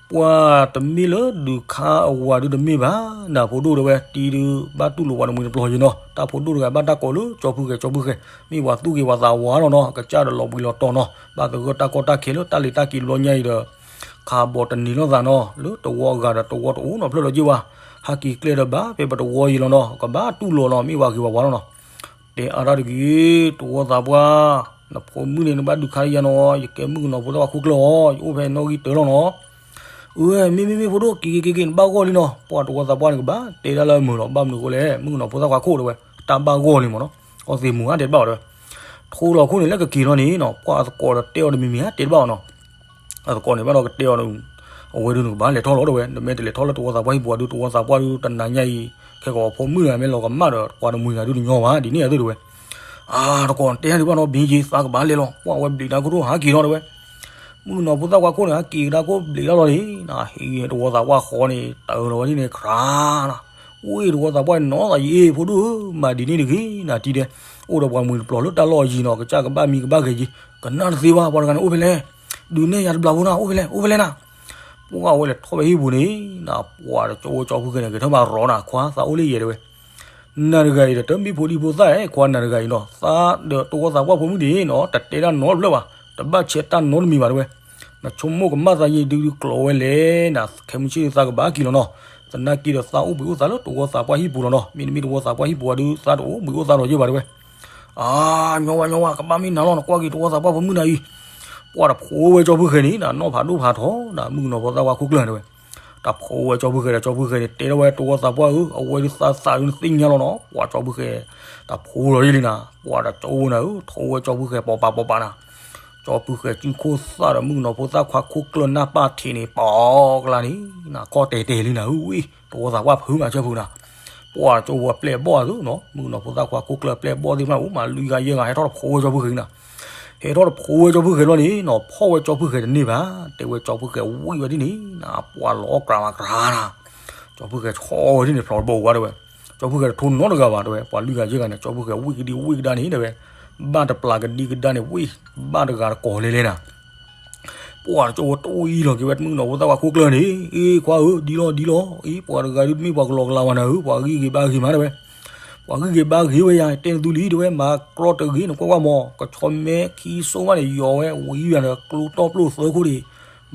ပှၤတမ့ၢ်လၢဒုးခါအဝၤဒုးတမ့ၢ်ဘၣ်, နဖိဒိၣ်တဲဝဲ တံၤဒုးဘၣ်တူၢ်လိာ်ပှၤတမှံၤတပျီၤယံၤနီၤ, တၢ်ဖိဒိၣ်တဂၤဘၣ်တၢ်ကိးလၢကၠီဖုဃဲၤ ကၠီဖုဃဲၤ, မ့ၢ်ပှၤသူၣ်ဂ့ၤပှၤသးဝါလီၤနီၤ, ကစၢ်ဒီးလီၤဘှံးလီၤတီၤနီၤ, ဘၣ်သဂၢၢ်တၢ်ကီတၢ်ခဲလၢတၢ်လံၤတၢ်က့ၤဘျီညါအံၤဒီး ခးဘီးတနံၤလိာ်သးနီၤ, လၢတဝီအဂၤဒီးတဝီတအိၣ်နီတဖျၢၣ်လီၤက့ၤဝဲ, ဟးက့ၤကျဲဒီးဘၣ်ဖဲပတဝီယံၤလီၤနီၤ, ကဘၣ်တူၢ်လိာ်နီၤ, မ့ၢ်ပှၤဂ့ၤပှၤဝါလီၤနီၤ တဲအါတၢ်တဂ့ၤ, တဝီသးပှၢ်, နဖိမုၣ်န့ၣ် နဘၣ်ဒုးခါယၤနီၤ, ယကဲမုၣ်ကနီၤဖိသၣ်ခွါခိၣ်ကျၢၢ်အီၤ, ယအိၣ်ဖဲနီၣ်ဂံၢ်တၢလီၤနီၤ, အၢ မ့ၢ်မ့ၢ်မ့ၢ်ဖိဒိၣ် က့ၤက့ၤက့ၤက့ၤ နဘၣ်ဂီၢ်လံနီၤ, ပှၤတဝီသးပှၢ်န့ၣ် ကဘၣ်တဲဒၣ်လၢအမုာ်လီၤ, ဘၣ်မနုၤအဃိလဲၣ်, မုၣ်ကနီၤဖိသၣ်ခွါခိၣ်တဲဝဲ, တၢ်ဘၣ်ဂီၢ်လံမ့ၢ်နီၤ, ကီၢ်သ့ၣ်မူၤအါတဲတဘၣ်အီၤတဲဝဲ, ထိလီၤခိၣ်န့ၣ်လၢကက့ၤလီၤန့ၣ်နီၤ, ပှၤအသကိးဒီးတဲအီၤတမံၤမံၤဧါ တဲတဘၣ်အီၤနီၤ အသကိးန့ၣ်ဘၣ်ဒီးကတဲအီၤ, အဝဲဒုးနကဘၣ်လဲၤထီၣ်လီၤတဲဝဲ, နမ့ၢ်တလဲၤထီၣ်လၢတဝီသးပှၢ်ဟံၣ်ပူၤဒုး တဝီသးပှၢ်ဒုးတနၤညါအံၤ, ခဲကိာ်အဖိမုၣ်တဂၤမ့ၢ်လီၤကမၣ်ဒီး ပှၤတမှံၤဂၤဒုးတညီဘၣ် ဒ်န့ၣ်အသိးတဲဝဲ, အါ တကိးတဲဟဲဒုးဘၣ်နီၤ ဘ့က့ၤသးကဘၣ်လဲၤလီၤ, ပှၤဝဲဘျံးတၢ်ခိၣ်ဒိၣ်ဟးက့ၤလီၤတဲဝဲ, မုၣ်ကနီၤဖိသၣ်ခွါခိၣ်န့ၣ် ဟးက့ၤကဒါခိၣ်ဘျံးတၢ်လီၤန့ၣ်, ဟ့ၣ်တဝီသးပှၢ်ဃီန့ၣ် တၢ်လီၤဝဲဒ်န့ၣ်ခရၤနၤ, ဝ့ၢ်တဝီသးပှၢ်န့ၣ်နီၤသးယံၤ ဖိဒိၣ်ဧၢ, မၤဒ်န့ၣ်တဂ့ၤနၤတံၤဒဲး, အိၣ်ဒီးပှၤမှံၤတပျီၤလၢတၢ်လီၢ်အယံၤနီၤ, ကစၢ်ကဘၣ်မံကဘၣ်ဂဲၤယံၤ, ကနၣ်တသ့ဘၣ် ပှၤတဂၤန့ၣ်အိၣ်ဖဲလဲၣ်, ဒုးနဲၣ်ယၤတဘျီဖိနၤ အိၣ်ဖဲလဲၣ် အိၣ်ဖဲလဲၣ်နၤ, ပှၤဝဲလဲၤထီၣ်ဝဲဟံၣ်ပူၤန့ၣ်, ပှၤတကၠိဖိကၠီဖုဃဲၤန့ၣ် ဂဲၤထီၣ်မၤရီနၤ ခွါသးအိၣ်လၢယဲၢ်တဲဝဲ နၤတဂၤအံၤဒီး တမ့ၢ်ဖိဒံဖိသၣ်ဧါ, ခွါနၤတဂၤအံၤနီၤ, သးဒီးတဝီသးပှၢ်ဖိမုၣ်န့ၣ်နီၤ တတဲတၢ်နီတဖျၢၣ်ဘၣ်, တဘၣ်ဆဲးတၢ်နီတမံၤဘၣ်တဲဝဲ, နဆိကမိၣ်ကမၣ်သးယံၤဒုးကျိးဝဲလဲၣ်နၤ, ခဲမုၢ်ဆ့ၣ်သးကဘၣ်က့ၤလီၤနီၤ, သနာ်က့ဒီးသးအိၣ်ဘှံးအိၣ်သါလၢတဝီသးပှၢ်ဟံၣ်ပူၤလီၤနီၤ, မ့တမ့ၢ်တဝီသးပှၢ်ဟံၣ်ပူၤဘၣ်ဒုး သးတအိၣ်ဘှံးအိၣ်သါလီၤယဲၢ်ဘၣ်တဲဝဲ အါ ညီဝဲညီဝဲ ကဘၣ်မ့ၢ်နၤလီၤ, နကွၢ်က့ၤတဝီသးပှၢ်ဖိမုၣ်နၤအံၤ, ပှၤတဖိဝဲကၠီဖုဃဲၤန့ၣ် နီၢ်ဖးဒိၣ်ဖးထီနၤ, မုၣ်ကနီၤဖိသၣ်ခွါခိၣ်ကျၢၢ်တဲဝဲ, တဖိဝဲကၠီဖုဃဲၤဒီး ကၠီဖုဃဲၤန့ၣ် တဲထီၣ်ဝဲတဝီသးပှၢ်ဧၢ, အဝဲဒုးသးသးဒုးနသ့ၣ်ညါလီၤနီၤ, ပှၤကၠီဖုဃဲၤ တဖိလီၤယဲၢ်လံနၤ, ပှၤတကၠိဖိနၤဧၢ, ထိဝဲကၠီဖုဃဲၤပိာ်ပာ်ပိာ်ပာ်နၤ, ကၠီဖုဃဲၤစုခိၣ်သၣ်ဒီးမုၣ်ကနီၤဖိသၣ်ခွါခိၣ်ကျၢၢ်နၢ်ပၢ်ထံးန့ၣ် ပိာ်ကျါန့ၣ်, နၤကီၢ်တဲာ်တဲာ်လံနၤဧၢဝံၤ, တဝီသးပှၢ်ဖုးမးဆၢဖုးနၤ ပှၤကၠိဖိပျဲၢ်ဘီၣ်အသိးနီၤ, မုၣ်ကနီၤဖိသၣ်ခွါခိၣ်ကျၢၢ်ပျဲၢ်ဘီၣ်သ့ၣ်တဖၣ် အိၣ်မးလွံၢ်ဂၤယဲၢ်ဂၤ ဟဲထီၣ်တဖိဝဲကၠီဖုဃဲၤန့ၣ်နၤ, ဟဲထီၣ်တဖိဝဲကၠီဖုဃဲၤလီၤန့ၣ်နီၤ, ဖီၣ်ဝဲကၠီဖုဃဲၤတန့ၢ်ဘၣ်, တဲဝဲကၠီဖုဃဲၤဝံၤဝဲဒ်န့ၣ်နၤ, ပှၤလီၤအီၣ်ကြၤမၤကြၤနၤ, ကၠီဖုဃဲၤဆီဝဲဒ်န့ၣ် ဖျိးတဘိဝဲတဲဝဲ, ကၠီဖုဃဲၤတထိနီတဂၤဘၣ်တဲဝဲ, ပှၤလွံၢ်ဂၤယဲၢ်ဂၤန့ၣ် ကၠီဖုဃဲၤဝံၤကဒံဝံၤကဒါန့ၣ်တဲဝဲ, ဘၣ်တပျၢ်ကဒံကဒါန့ၣ်ဝံၤ, ဘၣ်တဂၤတကိးလဲၤလဲၤနၤ ပှၤတကၠိဖိတဝံၤလီၤက့ၤဝဲ မုၣ်ကနီၤဖိသၣ်ခွါခိၣ်ကျၢၢ်န့ၣ်, အ့ ခွါဧၢ, ဒ်လီၤဒ်လီၤ, အ့ ပှၤတဂၤဒုးတမ့ၢ်ပှၤကလီကလီဘၣ်နၤဧၢ, ပှၤဂံၢ်ဂ့ၤဘါဂ့ၤမးတဲဝဲ, ပှၤဂံၢ်ဂ့ၤဘါဂ့ၤဝဲယၤ, တဲနသုလံတဲဝဲ, မၤကြီတဂ့ၤ နကွၢ်ကွၢ်မး, ကဆီမဲခံစိမးန့ၣ် ယီၤဝဲဝံၤယၤဒီး ကျိတီၢ်ပျိၢ်သၢခိၣ်ဒံး,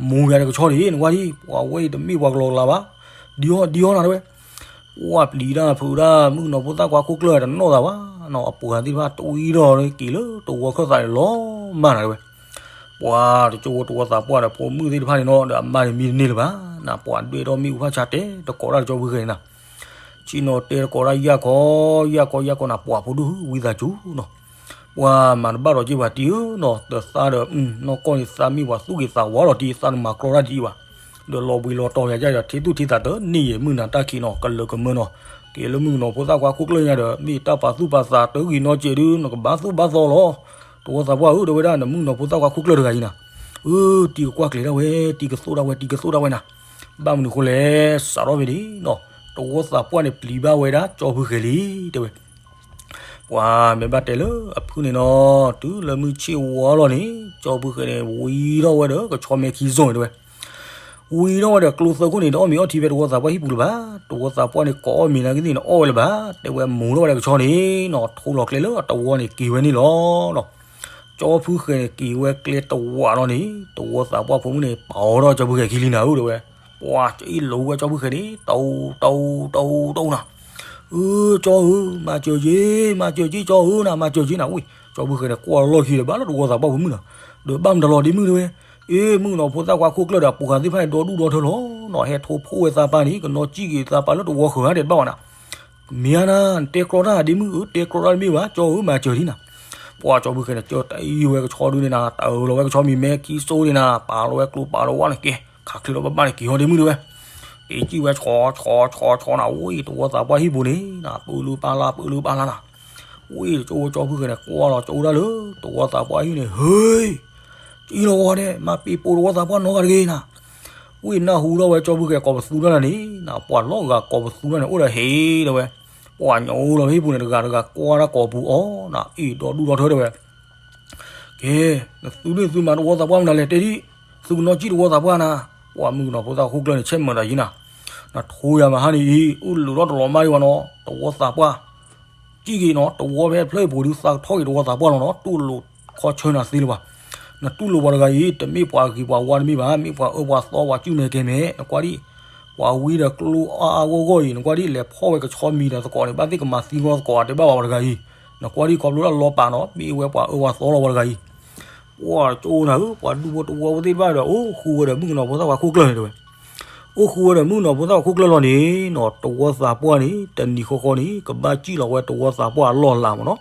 မူၤယၤဒီးကဆီန့ၣ် နကွၢ်ဒံး, ပှၤဝဲအံၤတမ့ၢ်ပှၤကလီကလီဘၣ်, ဒ်အီၣ်ဒ်အီၣ်နၤတဲဝဲ ပှၤပျံၤတၢ်ဖုးတၢ် မုၣ်ကနီၤဖိသၣ်ခွါခိၣ်ကျၢၢ်တနီၣ်သးဘၣ်နီၤ, အပှၤသ့ၣ်တဖၣ်တဝံၤထီၣ်က့ၤလၢတဝီခၢၣ်သးန့ၣ်လီၤမၢ်နၤတဲဝဲ, ပှၤတကၠိဖိတဝီသးပှၢ်ဒီးဖိမုၣ်သ့ၣ်တဖၣ်န့ၣ်နီၤ ဒီးအမါန့ၣ်မံတန့ၢ်လၢၤဘၣ်နၤ, ပှၤဒွဲၣ်ထီၣ်မ့ၣ်အူဖးဆါတဲတကိးတၢ်ဒီးကၠီဖုဃဲၤန့ၣ်နၤ, ဆ့ၣ်နီၤတဲတကိးတၢ်ယၢ်ခီ, ယၢ်ခီ ယၢ်ခီနၤ ပှၤဖိဒိၣ်ဧၢ ဝံသးစူၤနီၤ, ပှၤမၤတဘၣ်ဒီးက့ၤပှၤတံၢ်ဧၢနီၤ, ဒီးသးဒီး နီၢ်ကီၢ်န့ၣ်သးမ့ၢ်ပှၤသူၣ်ဂ့ၤသးဝါလီၤတံၢ် သးနမၤကြီတၢ်ဒ်အံၤဘၣ်, ဒီးလီၤဘှံးလီၤတီၤယၤယၢ်ဒီး ထံသူၣ်ထံသးတန့ၢ်ယဲၢ် မုၢ်နၤတၢ်ခံးနီၤ ကလၢာ်ကမၢနီၤ, က့ၤလၢမုၣ်ကနီၤဖိသၣ်ခွါခိၣ်ကျၢၢ်ညါဒီး မ့ၢ်တၢ်ပာ်သူၣ်ပာ်သးတဂ့ၤနီတစဲးဒု နကဘၣ်သူၣ်ဘၣ်သီလီၤ, တဝီသးပှၢ်ဧၢ တဲဝဲဒၣ် နမုၣ်ကနီၤဖိသၣ်ခွါခိၣ်ကျၢၢ်တဂၤအံၤနၤ, အၢ တံၤကကွၢ်ကျဲၤဒၣ်ဝဲ တံၤကသိၣ်ဒၣ်ဝဲ တံၤကသိၣ်ဒၣ်ဝဲနၤ, ဘၣ်မနုၤဃိလဲၣ် စးထီၣ်ဖဲန့ၣ်နီၤ, တဝီသးပှၢ်န့ၣ်ပျံၤဘၣ်ဝဲဒၣ်ကၠီဖုဃဲၤလံ တဲဝဲ ပှၤမ့ၢ်ဘၣ်တဲလၢအဖုၣ်န့ၣ်နီၤ, တုၤလၢမုၢ်ဆ့ၣ်ဝါလီၤန့ၣ် ကၠီဖုဃဲၤန့ၣ် ဝံထီၣ်ဝဲဒီးကဆီမဲခံစိၤန့ၣ်တဲဝဲ, ဝံထီၣ်ဝဲဒီးကျိသၢခိၣ်န့ၣ် တအီၣ်မ့ၤအီထံဖဲတဝီသးပှၢ်ဟံၣ်ပူၤလၢၤဘၣ်, တဝီသးပှၢ်န့ၣ်ကိးအီၣ်မ့ၤနာ်က့သ့ၣ်န့ၣ် အီၣ်ဝဲလၢၤဘၣ်, တဲဝဲမူၤထီၣ်ဝဲဒီးကဆီန့ၣ်နီၤ ထိလီၤကျဲလၢအတဝီန့ၣ်က့ၤဝဲန့ၣ်လီၤနီၤ, ကၠီဖုဃဲၤန့ၣ်က့ၤဝဲကျဲတဝီလီၤန့ၣ် တဝီသးပှၢ်ဖိမုၣ်န့ၣ် ပာ်အီၤဒီးကၠီဖုဃဲၤခံလံနၤဧၢ တဲဝဲ, ပှၤကအ့ၣ်လိာ်ဝဲကၠီဖုဃဲၤန့ၣ် တအူ တအူ တအူ တအူနၤ အၢ ကၠီဧၢ မၤစၢၤက့ၤ မၤစၢၤက့ၤ ကၠီဧၢနၤ မၤစၢၤက့ၤနၤ, ဝံ ကၠီဖုဃဲၤန့ၣ် ကွၢ်လီၢ်ခံဒီး ဘၣ်လၢတဝီသးပှၢ်ဖိမုၣ်နၤ, ဒီးဘၣ်မတၤလီၤဒ့မုၣ်တဲဝဲ, အ့ မုၣ်ကနီၤဖိသၣ်ခွါခိၣ်ကျၢၢ်ဒီးအပှၤသ့ၣ်တဖၣ်န့ၣ် ဒီဒူၣ်ဒီထၢလီၤနီၤ, ဟဲထိဖှိၣ်ဝဲသးပၢ်န့ၣ် ကနီၣ်စံၣ်က့ၤသးပၢ်လၢတဝီဃၢၤဧါ တဲတဘၣ်ဘၣ်နၤ, မ့ၢ်ဧါနၤ နတဲကြီတၢ်ဒ့မုၣ်ဧၢ တဲကြီတၢ်တမ့ၢ်ဘၣ် ကၠီဧၢ မၤစၢၤဒံနၤ, ပှၤကၠီဖုဃဲၤန့ၣ် ကၢတအံၤဝဲကဆီဒုန့ၣ်နၤ တအၢလီၤဝဲကဆီမံၤမဲခံစိၤန့ၣ်နၤ ပာ်လီၤဝဲကျိပာ်လီၤဝဲန့ၣ်ကဲ ခးချ့လီၤဘၣ်ဘၣ်န့ၣ် က့ၤဟီဒ့မုၣ်တဲဝဲ, က့ၤစံၣ်ဝဲဆီ ဆီ ဆီ ဆီနၤ ဝံ တဝီသးပှၢ်ဟံၣ်ပူၤန့ၣ်နၤ ပၢလူပၢ်လၢ် ပၢလူပၢ်လၢ်နၤ, ဝံ ကၠီဖုဃဲၤန့ၣ် ကွၢ်လီၤကၠိဒၣ်လၢ တဝီသးပှၢ်ဟံၣ်န့ၣ် ဟ့ အံၤလီၤဝဲဒဲး မၤပ့ၤပိာ်တဝီသးပှၢ်နီတဂၤတဂ့ၤနၤ, ဝံ နၢ်ဟူထီၣ်ဝဲကၠီဖုဃဲၤကိးပသူတၢ်နၤန့ၣ်နၤ ပှၤလီၤဂာ်ကိးပသူတၢ်န့ၣ် အိၣ်ဒီးဟ့ တဲဝဲ, ပှၤညိလီၤဖဲဟံၣ်ပူၤန့ၣ် တဂၤတဂၤကွၢ်တၢ်ကိးပူၤအီၤနၤ အ့ၣ်ဒီဒူၣ်ဒီထၢတဲဝဲ ကဲ နသုဒုၣ်သုမၤတဝီသးပှၢ်မနုၤလဲၣ် တဲဒ်, သုကနီၣ်စံၣ်တဝီသးပှၢ်နၤ, ပှၤမုၣ်ကနီၤဖိသၣ်ခိၣ်ကျၢၢ်န့ၣ် ဆဲးမၤတၢ်ယံၤနၤ, နထိယၤမဟါန့ၣ်အံၤ အုၣ်လုးထီၣ်တလီၤမၢ်ဒံးဘၣ်နီၤ တဝီသးပှၢ်, စံၣ်က့ၤနီၤ တဝီဖဲဖျၢၣ်အံၤပူၤဒုး သးကထီၣ်က့ၤတဝီသးပှၢ်လီၤနီၤ တူၢ်လိာ်ခီဆၢနၤသ့လၢၤဘၣ်, နတူၢ်လိာ်ပှၤတဂၤအံၤ တမ့ၢ်ပှၤဂ့ၤပှၤဝါတမ့ၢ်ဘၣ် မ့ၢ်ပှၤအၢပှၤသီပှၤစုၣ်မဲာ်ကဲမဲာ် နကွၢ်ဒံး, ပှၤဝံဒီးကျိအါအါဂီၢ်ဂီၢ်အံၤ နကွၢ်ဒံး လဲၤဖီၣ်ဝဲကဆီမံၤဒီးသကိးန့ၣ် ဘၣ်သ့ၣ်ကမၤသံလီၤသကိးဧါ တဲဘၣ်ဝဲပှၤတဂၤအံၤ, နကွၢ်ဒံးခီဖျိလၢအလီၤပာ်နီၤ မ့ၢ်ဝဲပှၤအၢပှၤသီလီၤပှၤတဂၤအံၤ, ပှၤကၠိနၤဧၢ ပှၤဒူဖိတဝီဖိသ့ၣ်တဖၣ်ဒီး အိၣ်ဃူဝဲဒီးမုၣ်ကနီၤဖိသၣ်ခွါခိၣ်ကျၢၢ်န့ၣ်တဲဝဲ, အိၣ်ဃူဝဲဒီးမုၣ်ကနီၤဖိသၣ်ခွါခိၣ်ကျၢၢ်လီၤန့ၣ်နီၤ တဝီသးပှၢ်န့ၣ် တနံၤဃီဃီန့ၣ် ကဘၣ်စံၣ်လီၤဝဲတဝီသးပှၢ်အလီၢ်အလၤမ့ၢ်နီၤ,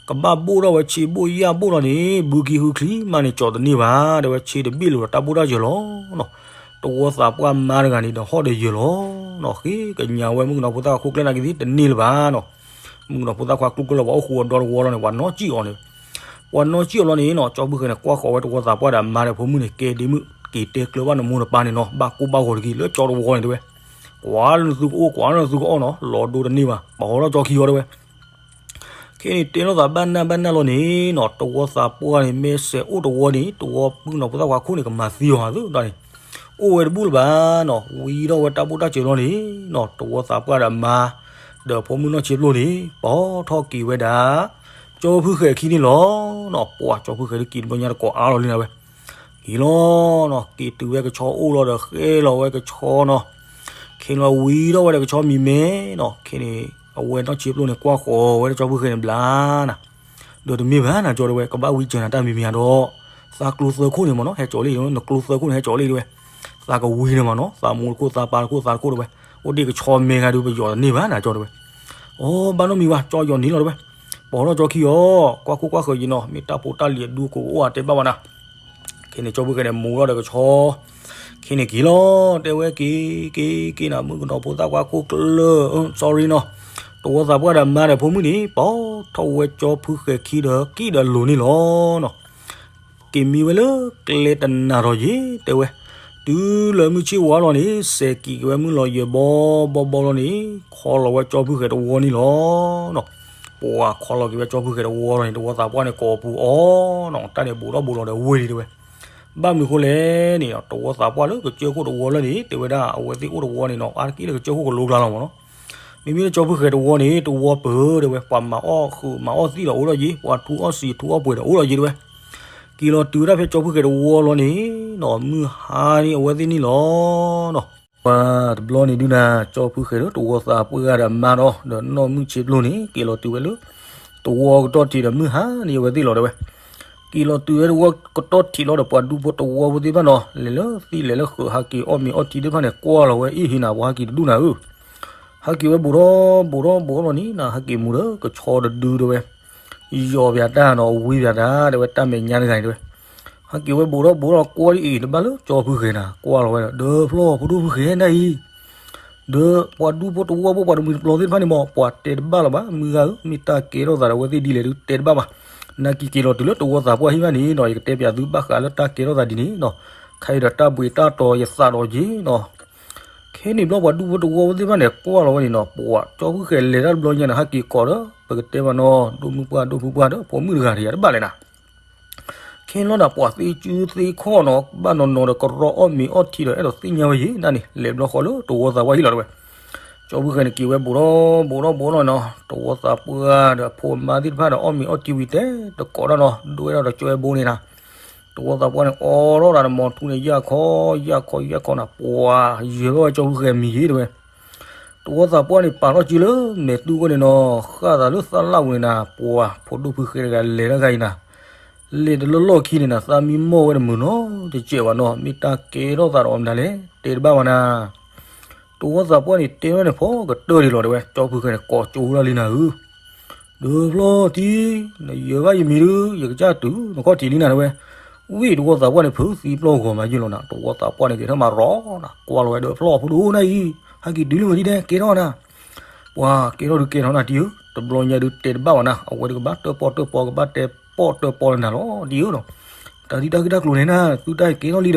ကဘၣ်ဘိၣ်ထီၣ်ဝဲဆ့ဘိၣ်ယာ်ဘိၣ်လီၤန့ၣ် ဘုခံဟုချံမးန့ၣ် ကၠီၤတန့ၢ်ဘၣ် တဲဝဲ ဆ့တဘ့ၣ်လၢၤဒီးတၢ်ဘိၣ်တၢ်စၢၤလီၤနီၤ, တဝီသးပှၢ်မါတဂၤန့ၣ်ဒီး ဟီၣ်ဒီးယၢၤလီၤနီၤ ဃ့ကညးဝဲမုၣ်ကနီၤဖိသၣ်ခွါခိၣ်ကျၢၢ်နာ်က့ၤသ့ၣ် တန့ၢ်လၢၤဘၣ်နီၤ, မုၣ်ကနီၤဖိသၣ်ခွါခိၣ်ကျၢၢ်လၢပှၤအိၣ်ဃူအဒီတဝီလီၤန့ၣ် ပှၤနီၣ်စံၣ်အီၤန့ၣ် ပှၤနီၣ်စံၣ်အီၤလီၤန့ၣ်နီၤ ကၠီဖုဃဲၤန့ၣ် ကွၢ်ဃီၤဝဲတဝီသးပှၢ်ဒီးအမါဒီးဖိမုၣ်န့ၣ် ကဲဒ့မုၣ် က့ၤတဲကျၢၤဘၣ်နမိၢ်နပၢ်န့ၣ်နီၤ ဘၣ်ကိၢ်ဘၣ်ဂီၤတဂ့ၤ လၢကၠီတဝီန့ၣ်တဲဝဲ, ကွၢ်လၢနသုကအိၣ် ကွၢ်လၢနသုကအီၣ်နီၤ လီၤဒိတန့ၢ်ဘၣ် ပှၤဟီထီၣ်ကၠီခံအီၤတဲဝဲ ခဲန့ၣ်တဲလိာ်သးဘၣ်နၢ်ဘၣ်နၢ်လီၤန့ၣ်နီၤ တဝီသးပှၢ်န့ၣ် မ့ၢ်စဲးအိၣ်တဝီန့ၣ် တဝီမုၣ်ကနီၤဖိသၣ်ခွါခိၣ်န့ၣ် ကမၤသံအီၤဧါသၢဒၣ်န့ၣ်, အိၣ်ဝဲတဘူၣ်လၢၤဘၣ်နီၤ ဝံထီၣ်ဝဲတၢ်ဘိၣ်တၢ်စၢၤလီၤန့ၣ်နီၤ တဝီသးပှၢ်ဒီးမါ ဒီးဖိမုၣ်နီၢ်ဆံးပျိန့ၣ် ပာ်ထီၣ်က့ၤဝဲဒၣ် ကၠီဖုဃဲၤခံန့ၣ်လီၤနီၤ ပှၤကၠီဖုဃဲၤဒုးက့ၤတဘျီညါတကိးအါလီၤလံနၤဝဲ က့ၤလီၤနီၤ က့ၤတုၤဝဲကဆီအိၣ်လီၤဒီးဃဲလီၤဝဲကဆီနီၤ, ခဲန့ၣ်လီၤဝံထီၣ်ဝဲဒီးကဆီမံၤမဲနီၤ ခဲန့ၣ် အဝဲနီၢ်ဆံးပျိန့ၣ် ကွၢ်ဃီၤဝဲဒီးကၠီဖုဃဲၤန့ၣ်ဘျါနၤ, ဒီးတမ့ၢ်ဘၣ်နၤကၠီတဲဝဲ ကဘၣ်ဝံစၢၤနၤတၢ်မံၤမံၤဧါဒီး သးကျိသၢခိၣ်န့ၣ်မ့ၢ်နီၤ ဟဲကၠီၤလံ နကျိသၢခိၣ်န့ၣ် ဟဲကၠီၤလံတဲဝဲ, သးကဝံန့ၣ်မ့ၢ်နီၤ သးမူတခိၣ်သးပၢ်တခိၣ်သးတခိၣ်တဲဝဲ, အိၣ်ဒ့ၣ်ကဆီမဲဂၤဒုးပယီၤတန့ၢ်ဘၣ်နၤကၠီတဲဝဲ, အိ ဘၣ်နီတမံၤဘၣ် ကၠီယီၤန့ၣ်လီၤတဲဝဲ, ပှၤဟီထီၣ်ကၠီခံအီၤ ကွၢ်ခိၣ်ကွၢ်ဃၢၤယံၤနီၤ မ့ၢ်တၢ်ဖိတၢ်လံၤအဒူအကိးကအိၣ်ဧါတဲဘၣ်ဝဲနၤ ခဲန့ၣ် ကၠီဖုဃဲၤန့ၣ် မူထီၣ်ဒီးကဆီ, ခဲန့ၣ်က့ၤလီၤ တဲဝဲက့ၤ က့ၤ က့ၤနၤ မုၣ်ကနီၤဖိသၣ်ခွါခိၣ်ကျၢၢ် sorry နီၤ, တဝီသးပှၢ်ဒီးမါဒီးဖိမုၣ်န့ၣ် ပာ်ထီၣ်ဝဲကၠီဖုဃဲၤခံဒီး ကံၣ်ဒီးလိၤန့ၣ်လီၤနီၤ, က့ၤမံဝဲလၢကျဲတနၤထီၣ်ယံၤ တဲဝဲ, တုၤလၢမုၢ်ဆ့ၣ်ဝါလီၤန့ၣ် စဲးက့ၤက့ၤဝဲမုၢ်လီၤယံၤဘီဘီဘီလီၤန့ၣ် ခီလီၤဝဲကၠီဖုဃဲၤတဝီန့ၣ်လီၤနီၤ ပှၤခီလီၤက့ၤဝဲကၠီဖုဃဲၤတဝီလီၤန့ၣ် တဝီသးပှၢ်န့ၣ်ကိးပူၤအီၤနီၤ တၢ်န့ၣ်ဘူးထီၣ်ဘူးလီၤဒီးဝ့ၢ်လံတဲဝဲ, ဘၣ်မနုၤဃိလဲၣ်န့ၣ် တဝီသးပှၢ်လၢကစၢၢ်ခိၣ်တဝီလၢန့ၣ် တဲဝဲဒၣ် အဝဲသ့ၣ်အိၣ်တဝီန့ၣ်နီၤ အါတက့ၢ်လၢကစၢၢ်ခိၣ်ကလိကျါလီၤမ့ၢ်နီၤ, မ့မ့ၢ်လၢကၠီဖုဃဲၤတဝီန့ၣ် တဝီပၢၤတဲဝဲ ပှၤမၤအီၣ်ဃုာ်မၤအီၣ်သံၣ်ဒီးအိၣ်ဒီးယံၤ ပှၤထူအီၣ်စံာ်ထူအီၣ်ပှဲၤဒီးအိၣ်ဒီးယံၤတဲဝဲ, က့ၤလီၤတုၤဝဲဒၣ်ဖဲကၠီဖုဃဲၤတဝီလီၤန့ၣ်နီၤ မုၢ်ဟါန့ၣ် အဝဲသ့ၣ်န့ၣ်လီၤနီၤ ပှၤတဘျီန့ၣ်ဒုးနၤ ကၠီဖုဃဲၤဒီးတဝီသးပှၢ်ဂၤဒီးမါဒီး ဒီးနီၢ်မုၢ်ဆ့ပျိန့ၣ် က့ၤလီၤတုၤဝဲလၢ တဝီကတီၢ်ထံးဒီးမုၢ်ဟါန့ၣ် အဝဲသ့ၣ်လီၤတဲဝဲ, က က့ၤလီၤတုၤဝဲတဝီကတီၢ်ထံးလီၤဒီး ပှၤဒူဖိတဝီဖိသ့ၣ်တဖၣ်နီၤ လဲၤလၢသံလဲၤလၢဃုာ် ဟးက့ၤအီၣ်မ့ၤအီထံသ့ၣ်တဖၣ်န့ၣ် ကွၢ်လီၤဝဲအ့ၣ်ဟ့နၤ ပှၤဟးက့ၤတဒူၣ်နၤဧၢ. ဟးက့ၤဝဲဘူးထီၣ်ဘူးထီၣ်ဘူးထီၣ်လီၤန့ၣ်နၤ ဟးက့ၤမူဒီးကဆီတဒုတဲဝဲ ယီၤပၠးတၢ်နီၤ ဝံပၠးတၢ် တဲဝဲတၢ်မဲာ်ညါတဂၤန့ၣ်တဲဝဲ. ဟဲက့ၤဝဲဘူးထီၣ်ဘူးထီၣ်ကွၢ်ဒ်အံၤ တဘၣ်လၢကၠီဖုဃဲၤနၤ ကွၢ်လီၤဝဲဒီး ဒီးဖျီၣ်ဖိဒိၣ်ဖုဃဲၤနၤအံၤ ဒီးပှၤဒူဖိတဝီဖိ ပှၤတမှံၤတပျီၤသ့ၣ်တဖၣ်န့ၣ်မ့ၢ် ပှၤတဲတဘၣ်လၢၤဘၣ် မုၢ်ဂၤဧၢ, မ့ၢ်တၢ်ကဲထီၣ်သးဒီးအဝဲသ့ၣ်ဒ်လဲၣ်ဒုးတဲတဘၣ်ဘၣ်. နာ်က့ၤက့ၤလီၤတုၤလၢတဝီသးပှၢ်ဟံၣ်ဘၣ်န့ၣ်နီၤ ယကတဲပၠးသုဘၣ်ဃးလၢတၢ်ကဲထီၣ်သးဒ်န့ၣ်နီၤ, ခဲအံၤဒီးတၢ်ဘှံးတၢ်တီၤယသးဒီးက့ၤနီၤ. ခဲန့ၣ်ဘျီပှၤဒူဖိတဝီဖိသ့ၣ်တဖၣ်န့ၣ် ကွၢ်လီၤဝဲန့ၣ်နီၤ ပှၤကၠီဖုဃဲၤလဲၤတၢ်တဘျီညါန့ၣ် ဟဲက့ၤကိးဒီး ပကတဲဘၣ်နီၤ ဒိၣ်မုၢ်ပှၢ်ဒိၣ်ဖုပှၢ်ဒီး ဖိမုၣ်တဂၤတဂၤတဘၣ်လဲၣ်နၤ ခဲလီၤနၤ ပှၤသ့စုသ့ခီၣ်နီၤ ဘၣ်နီၤနီၤဒီးကရီအီၣ်မ့ၤအီထံဒီး အဲၣ်ဒိးသ့ၣ်ညါဝဲယံၤဒၣ်န့ၣ် လဲၤဘျီဃီလၢတဝီသးပှၢ်ဟံၣ်လီၤတဲဝဲ. ကၠီဖုဃဲၤန့ၣ်က့ၤဝဲဘူးထီၣ်ဘူးထီၣ်ဘူးထီၣ်နီၤ တဝီသးပှၢ်ဒီးအဖိအမါသ့ၣ်တဖၣ်ဒီး အီၣ်မ့ၤအီထံဝံၤတဲတကိးတၢ်နီၤ ဒိၣ်ဝဲဒၣ်ဒီးကၠီဝဲဘိန့ၣ်နၤ တဝီသးပှၢ်န့ၣ် အိးထီၣ်တၢ်ဒီးမီၤထူန့ၣ် ယၢ်ခီယၢ်ခီယၢ်ခီနၤ ပှၤယဲၤထီၣ်ဝဲကၠီဖုဃဲၤမံၤယံၤတဲဝဲ. တဝီသးပှၢ်န့ၣ် ပာ်ထီၣ်စုလၢမဲာ်တူၢ်အဂီၢ်န့ၣ်နီၤ ဃၣ်သးလၢသၣ်လၣ်ပူၤန့ၣ်နၤ ပှၤဖိဒိၣ်ဖုဃဲၤတဂၤလဲၤတၢ်ဂၤအံၤနၤ လဲၤတလၢလီၢ်ခံန့ၣ်နၤ သးမံမီၢ်ဝဲတမုာ်နီတစဲးဘၣ်နီၤ မ့ၢ်တၢ်ကဲထီၣ်သးဒီးအီၤမတၤလဲၣ် တဲတဘၣ်ဘၣ်နၤ တဝီသးပှၢ်န့ၣ် တဲထီၣ်န့ၣ်ဖီကတၢၢ်ဒံးလီၤတဲဝဲ ကၠီဖုဃဲၤန့ၣ် ကိးကၠိဝဲဒၣ်လံနၤဧၢ ဒီးဖျီၣ်ထံ နယၢၤဘၣ်ယမံၤဒုး ယကစၢ်တုၤနခီၣ်ထံးလံနၤတဲဝဲ. ဝံၣ်တဝီသးပှၢ်န့ၣ် ဖုးသံပျီၢ်ဂီၤမးယုၢ်လီၤနၤ တဝီသးပှၢ်န့ၣ် က့ၤထီၣ်မၤရီနၤ ကွၢ်လီၤဝဲဒီးဖျီၣ်ဖိဒိၣ်နၤအံၤ ဟဲက့ၤတုၤလံမးဒ်ဒဲး ကဲထီၣ်နၤ ပှၤကဲထီၣ်ဒုးကဲထီၣ်နၤတံၤဧၢ တဘျီညါဒုးတဲတဘၣ်ဘၣ်နၤ အဝဲဒုးကဘၣ်တၢၣ်ပီၣ်တၢၣ်ပီကဘၣ်တဲပီၣ်တၢၣ်ပီလၢနၤလီၤတံၤဧၢနီၤ တၢ်ဒ်တၢ်ဂ့ၢ်တၢ်ကျိၤန့ၣ်နၤ သုတၢ်ကဲထီၣ်လံဒီး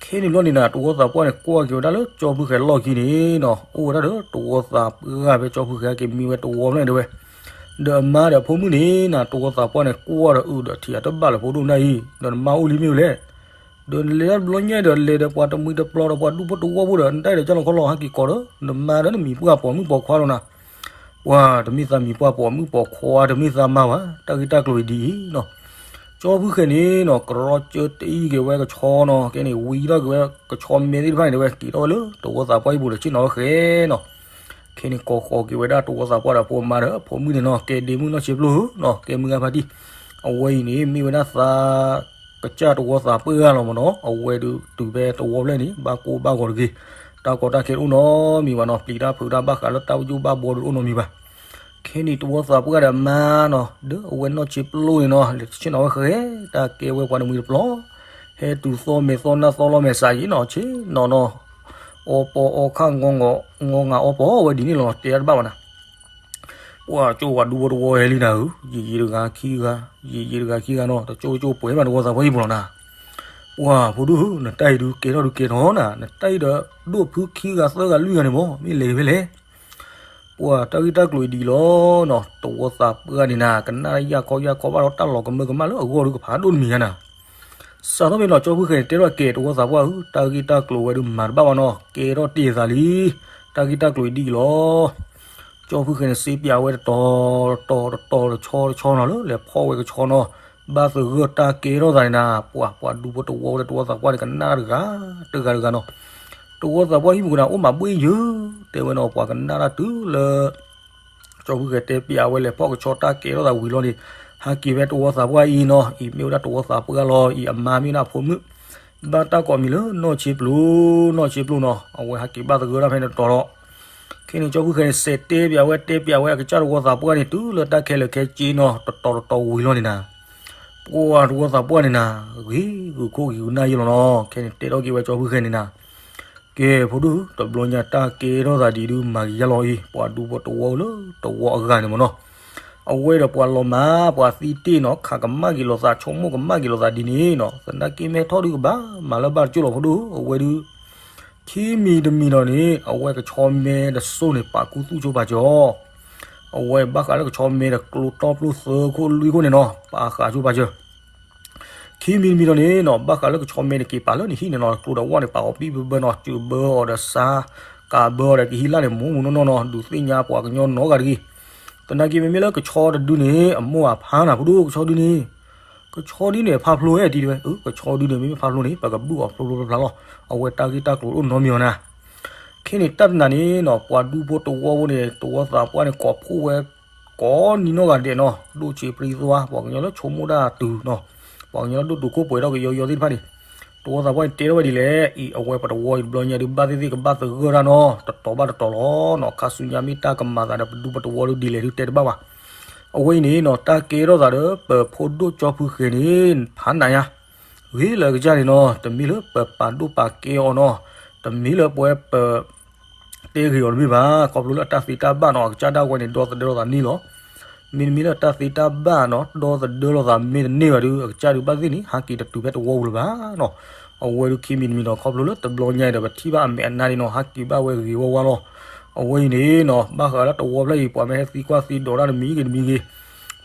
ခဲန့ၣ်ဘျီန့ၣ်နၤ တဝီသးပှၢ်န့ၣ် ကွၢ်က့ၤဝဲဒၣ်လၢကၠီဖုဃဲၤလီၢ်ခံန့ၣ်နီၤ အိၣ်ဝဲဒၣ်ဒီးတဝီသးပှၢ်ဖဲကၠီဖုဃဲၤက့ၤမံဝဲတဝီဖျၢၣ်န့ၣ်တဲဝဲ ဒီးအမါဒီးအဖိမုၣ်န့ၣ်နၤ တဝီသးပှၢ်န့ၣ် ကွၢ်ဒီးအုးဒီးထံၣ်အတဘၣ်လၢၤဖိဒိၣ်နၤအံၤ ဒီးနမါအိၣ်လံမ့ၢ်ဝဲလဲၣ် ဒီးနလဲၤတၢ်တဘျီညါဒီး လဲၤဒီးပှၤတမှံၤတပျီၤဒီးပှၤဒူဖိတဝီဖိဒီး နတၢ်အံၤဒီးကၢ်လီၤခီလီၤ ဟဲက့ၤကိးဒီး နမါဒီးနမံၤပှၢ်ပိာ်မုၣ်ပိာ်ခွါလီၤနၤ ပှၤတမ့ၢ်သးမံၤပှၢ်ပိာ်မုၣ်ပိာ်ခွါ တမ့ၢ်သးမါဘၣ် တၢ်ဂ့ၢ်တၢ်ကျိၤအံၤဒ်အံၤနီၤ ကၠီဖုဃဲၤန့ၣ်နီၤ ကရီကၢတအံၤက့ၤဝဲကဆီနီၤ ကဲန့ၣ် ဝံထီၣ်က့ၤဝဲကဆီမဲသ့ၣ်တဖၣ်န့ၣ်တဲဝဲ က့ၤထီၣ်ဝဲလၢတဝီသးပှၢ်ဟံၣ်ပူၤဒီးဆ့ၣ်နီၤဝဲဃဲနီၤ ခဲန့ၣ် ကိးဃီၤက့ၤဝဲဒၣ်တဝီသးပှၢ်ဒီးအဖိအမါဒီးအဖိမုၣ်န့ၣ်နီၤ ကဲဒ့မုၣ်နီၢ်ဆ့ပျိၢ်ဧၢနီၤ ကဲမုၢ်ဂၤဖါတံၢ် အဝဲအံၤန့ၣ် မ့ၢ်ဝဲဒၣ်သး ကစၢ်တဝီသးပှၢ်လီၤမးနီၤ အဝဲဒုးတုၤဖဲတဝီဖျၢၣ်န့ၣ် ဘၣ်ကိၢ်ဘၣ်ဂီၤတဂ့ၤ တၢ်ကီတၢ်ခဲတအိၣ်နီတမံၤဘၣ်နီၤ ပျံၤတၢ်ဖုးတၢ်ဘၣ်ဃးလၢတၢ်ဘၣ်ယိၣ်ဘၣ်ဘှီတအိၣ်နီတမံၤဘၣ် ခဲန့ၣ်တဝီသးပှၢ်ဒီးအမါနီၤ ဒီးအဝဲနီၢ်ဆ့ပျိၢ်န့ၣ်နီၤ လဲၤဆ့ၣ်နီၤဝဲဃဲ တၢ်ကဲဝဲပှၤတမှံၤတပျီၤ ဟဲတုၤသီမဲာ်သီနၢ်သီလီၤမဲာ်ဆးယံၤနီၤ ဆ့ၣ်နီၤနီၤ အီပီအီခၣ် ငီငီအီပီဝဲဒ်န့ၣ်လီၤ တဲတၢ်တဘၣ်ဘၣ်နၤ ပှၤကၠိပှၤဒူဖိတဝီဟဲလံနၤဧၢ ယံာ်ယံာ်တဂၤခံဂၤ ယံာ်ယံာ်တဂၤခံဂၤနီၤ တကၠိကၠိပှဲၤမးတဝီသးပှၢ်ဟံၣ်ပူၤလီၤနၤ ပှၤဖိဒိၣ်ဧၢ နတၢ်အံၤဒုးကဲထီၣ်ဒုးကဲထီၣ်နၤ နတၢ်အံၤဒီးဒိၣ်ဖုခံဂၤသၢဂၤလွံၢ်ဂၤန့ၣ်မး မ့ၢ်လဲၤက့ၤဖဲလဲၣ် ပှၤတၢ်ဂ့ၢ်တၢ်ကျိၤအံၤဒ်အံၤလီၤနီၤ တဝီသးပှၢ်န့ၣ်နၤ ကနၣ်ယၢ်ခီယၢ်ခီဘၣ်ဒီးတၢ်လီၤကမၢကမၣ်လၢအဂီၢ်ဒုးကဖးဒိၣ်တမံၤညါနၤ စးထီၣ်ဖဲနီၤ ကၠီဖုဃဲၤန့ၣ် တဲထီၣ်ကဲတဝီသးပှၢ်ဧၢ တၢ်ဂ့ၢ်တၢ်ကျိၤဝဲဒုးမၤတဘၣ်ဘၣ်နီၤ ကဲထီၣ်တ့ၢ်သးလံ တၢ်ဂ့ၢ်တၢ်ကျိၤအံၤဒ်အံၤလီၤ ကၠီဖုဃဲၤန့ၣ် စ့ပၠးဝဲတတီၤတတီၤတဆီတဆီနီၤ လၢလဲၤဖီၣ်ဝဲကဆီနီၤ ဘၣ်သဂၢၢ်တၢ်ကဲထီၣ်သးန့ၣ်နၤ ပှၤပှၤဒူဖိတဝီဝဲတဝီသးပှၢ်န့ၣ် ကနၣ်တဂၤတဂၤတဂၤနီၤ တဝီသးပှၢ်ဟံၣ်ပူၤကနၤ အိၣ်မးဘှ့ၣ်ယၢၤ တဲဝဲနီၤ ပှၤကနၣ်တၢ်တုၤလၢ ကၠီဖုဃဲၤတဲပၠးဝဲလဲၤဖီၣ်ကဆီတၢ်ကဲထီၣ်သးဝံၤလီၤန့ၣ် ဟဲက့ၤဖဲတဝီသးပှၢ်အံၤနီၤ အံၤမ့ၢ်ဝဲဒၣ်တဝီသးပှၢ်လီၤ အံၤအမါမ့ၢ်ဒၣ်အဖိမုၣ် ဘၣ်တၢ်ကိးမံၤလၢနီၢ်ဆ့ပျိၢ် နီၢ်ဆ့ပျိၢ်နီၤ အဝဲဟဲက့ၤဘၣ်သဂၢၢ်တၢ်ဖဲန့ၣ်တတီၤလီၤ ခဲန့ၣ် ကၠီဖုဃဲၤန့ၣ် စဲးတဲပၠးဝဲတဲပၠးဝဲအကစၢ်တဝီသးပှၢ်န့ၣ် တုၤလၢတၢ်ခဲလၢာ်ခဲဆ့နီၤ တတီၤတတီၤဝံၤလီၤန့ၣ်နၤ ပှၤတဝီသးပှၢ်န့ၣ်နၤ ဂ့ၤဂုာ်ခိၣ်ဂ့ၤဂုာ်နၢ်ယဲလီၤနီၤ ခဲန့ၣ်တဲထီၣ်က့ၤဝဲကၠီဖုဃဲၤန့ၣ်နၤ ကဲ ဖိဒိၣ် တဘျီညါတၢ်ကဲထီၣ်သးဒ်ဒုးမၤက့ၤယါလီၤအံၤ ပှၤဒူဖိတဝီလၢတဝီအဂၤန့ၣ်မ့ၢ်နီၤ အဝဲဒီးပှၤလီၤမၢ် ပှၤသံတ့ၢ်နီၤ ခးကမၣ်က့ၤလိာ်သး ဆိကမိၣ်ကမၣ်က့ၤလိာ်သးဒ်န့ၣ်နီၤ သနာ်က့မဲထီၣ်ဒုးကဘၣ်မၤလၢဘၣ်တကၠိၢ်လီၤ ဖိဒိၣ် အဝဲဒုး ခံမံၤတမံၤဒီးန့ၣ် အဝဲကဆီမဲတစိၢ်န့ၣ် ပာ်ခူသူၣ်ဆိပာ်စၢၤအီၤ အဝဲဘၣ်ဃးလၢကဆီမဲဒီးကျိတီပျိသၢခိၣ်လွံၢ်ခိၣ်န့ၣ်နီၤ ပာ်ဃာ်ဆိပာ်စၢၤ ခံမံၤတမံၤဒီးန့ၣ်နီၤ ဘၣ်ဃးလၢကဆီမဲန့ၣ် က့ၤပာ်လၢနဟံၣ်န့ၣ်နီၤ ကျိဒီးဝၣ်န့ၣ် ပာ်အီၤပံၣ်ဘၢဘၢနီၤ စၢၤဘၢအီၤဒီးစါ ကးဘၢအီၤဒီးကဟံးလၢ်န့ၣ် မူမူနီၢ်နီၢ်နီၤ ဒုးသ့ၣ်ညါပှၤကညီနီတဂၤတဂ့ၤ သနာ်က့မ့မ့ၢ်လၢကဆီတဒုန့ၣ် အမိၢ်အဖါနၤ ဖိဒိၣ် ကဆီဒုန့ၣ် ကဆီဒုန့ၣ် ဖးဖျိဝဲဒ်တဲဝဲ ကဆီဒုန့ၣ် မ့မ့ၢ်ဖးဖျိန့ၣ် ပကဘုၣ်အီၤဖျိဖျိဖျါဖျါလီၤ အဝဲတၢ်ဂ့ၢ်တၢ်ကျိၤအိၣ်နီတမံၤအီၤနၤ ခဲန့ၣ်တၢ်တနၤန့ၣ်နီၤ ပှၤဒူဖိတဝီဖိန့ၣ် တဝီသးပှၢ်န့ၣ် ကိးဖှိၣ်ဝဲ ကိးနံၤနီၢ်ဂၤဒဲးနီၤ, ဒိၣ်ဆံးပြံသွါ ပှၤကညီလၢဆိကမိၣ်တၢ်တုၤနီၤ, ပှၤကညီလၢဒိၣ်တုာ်ခိၣ်ပှဲၤထီၣ်ကယီယီသ့ၣ်တဖၣ်န့ၣ်, တဝီသးပှၢ်န့ၣ်တဲထီၣ်ဝဲဒ်လဲၣ်, အံၤအဝဲပတဝီအံၤတဘျီညါဒုး ဘၣ်သ့ၣ်သ့ၣ်ကဘၣ်သဂၢၢ်တၢ်နီၤ, တတီၤဘၣ်တတီၤလီၤနီၤ, ခါဆူညါမ့ၢ်တၢ်ကမၤသးဒီးပဒူပတဝီဒုးဒ်လဲၣ်ဒုးတဲတဘၣ်ဘၣ်. အဝဲအံၤန့ၣ်နီၤ တၢ်ကဲထီၣ်သးဒီးပဖိဒိၣ်ကၠီဖုဃဲၤန့ၣ် ဖးနးညါ ဂ့ၤလၢအကစၢ်န့ၣ်နီၤ, တမ့ၢ်လၢပပာ်ဒိၣ်ပာ်ကဲအီၤနီၤ, တမ့ၢ်လၢပဝဲပ တဲဂ့ၤအီၤတမ့ၢ်ဘၣ်, ခီဖျိလၢအတၢ်သ့တၢ်ဘၣ်နီၤ, အကစၢ်ဒၣ်ဝဲန့ၣ် ဒီသဒၢလိာ်သးန့ၣ်လီၤ. မ့တမ့ၢ်လၢအတၢ်သ့တၢ်ဘၣ်နီၤ, ဒီသဒၢလိာ်သးမ့ၢ်တန့ၢ်ဘၣ်ဒုး အကစၢ်ဒုးဘၣ်သ့ၣ်န့ၣ် ဟးက့ၤတတုၤဖဲတဝီပူၤလၢၤဘၣ်နီၤ. အဝဲဒုးခံမံၤတမံၤနီၤ, ခီဖျိလၢတဘျီညါအံၤဒီး ပထံၣ်ဘၣ်အမဲာ်အနါန့ၣ်နီၤ, ဟးက့ၤဘၣ်ဝဲဂ့ၤဝါဝါလီၤ. အဝဲအံၤန့ၣ်နီၤ, ဘၣ်ဃးလၢတဝီဖျၢၣ်အံၤ ပှၤမ့ၢ်ဟဲသံကွၢ်သံဒိးတၢ်တမံၤဂ့ၤတမံၤဂ့ၤ,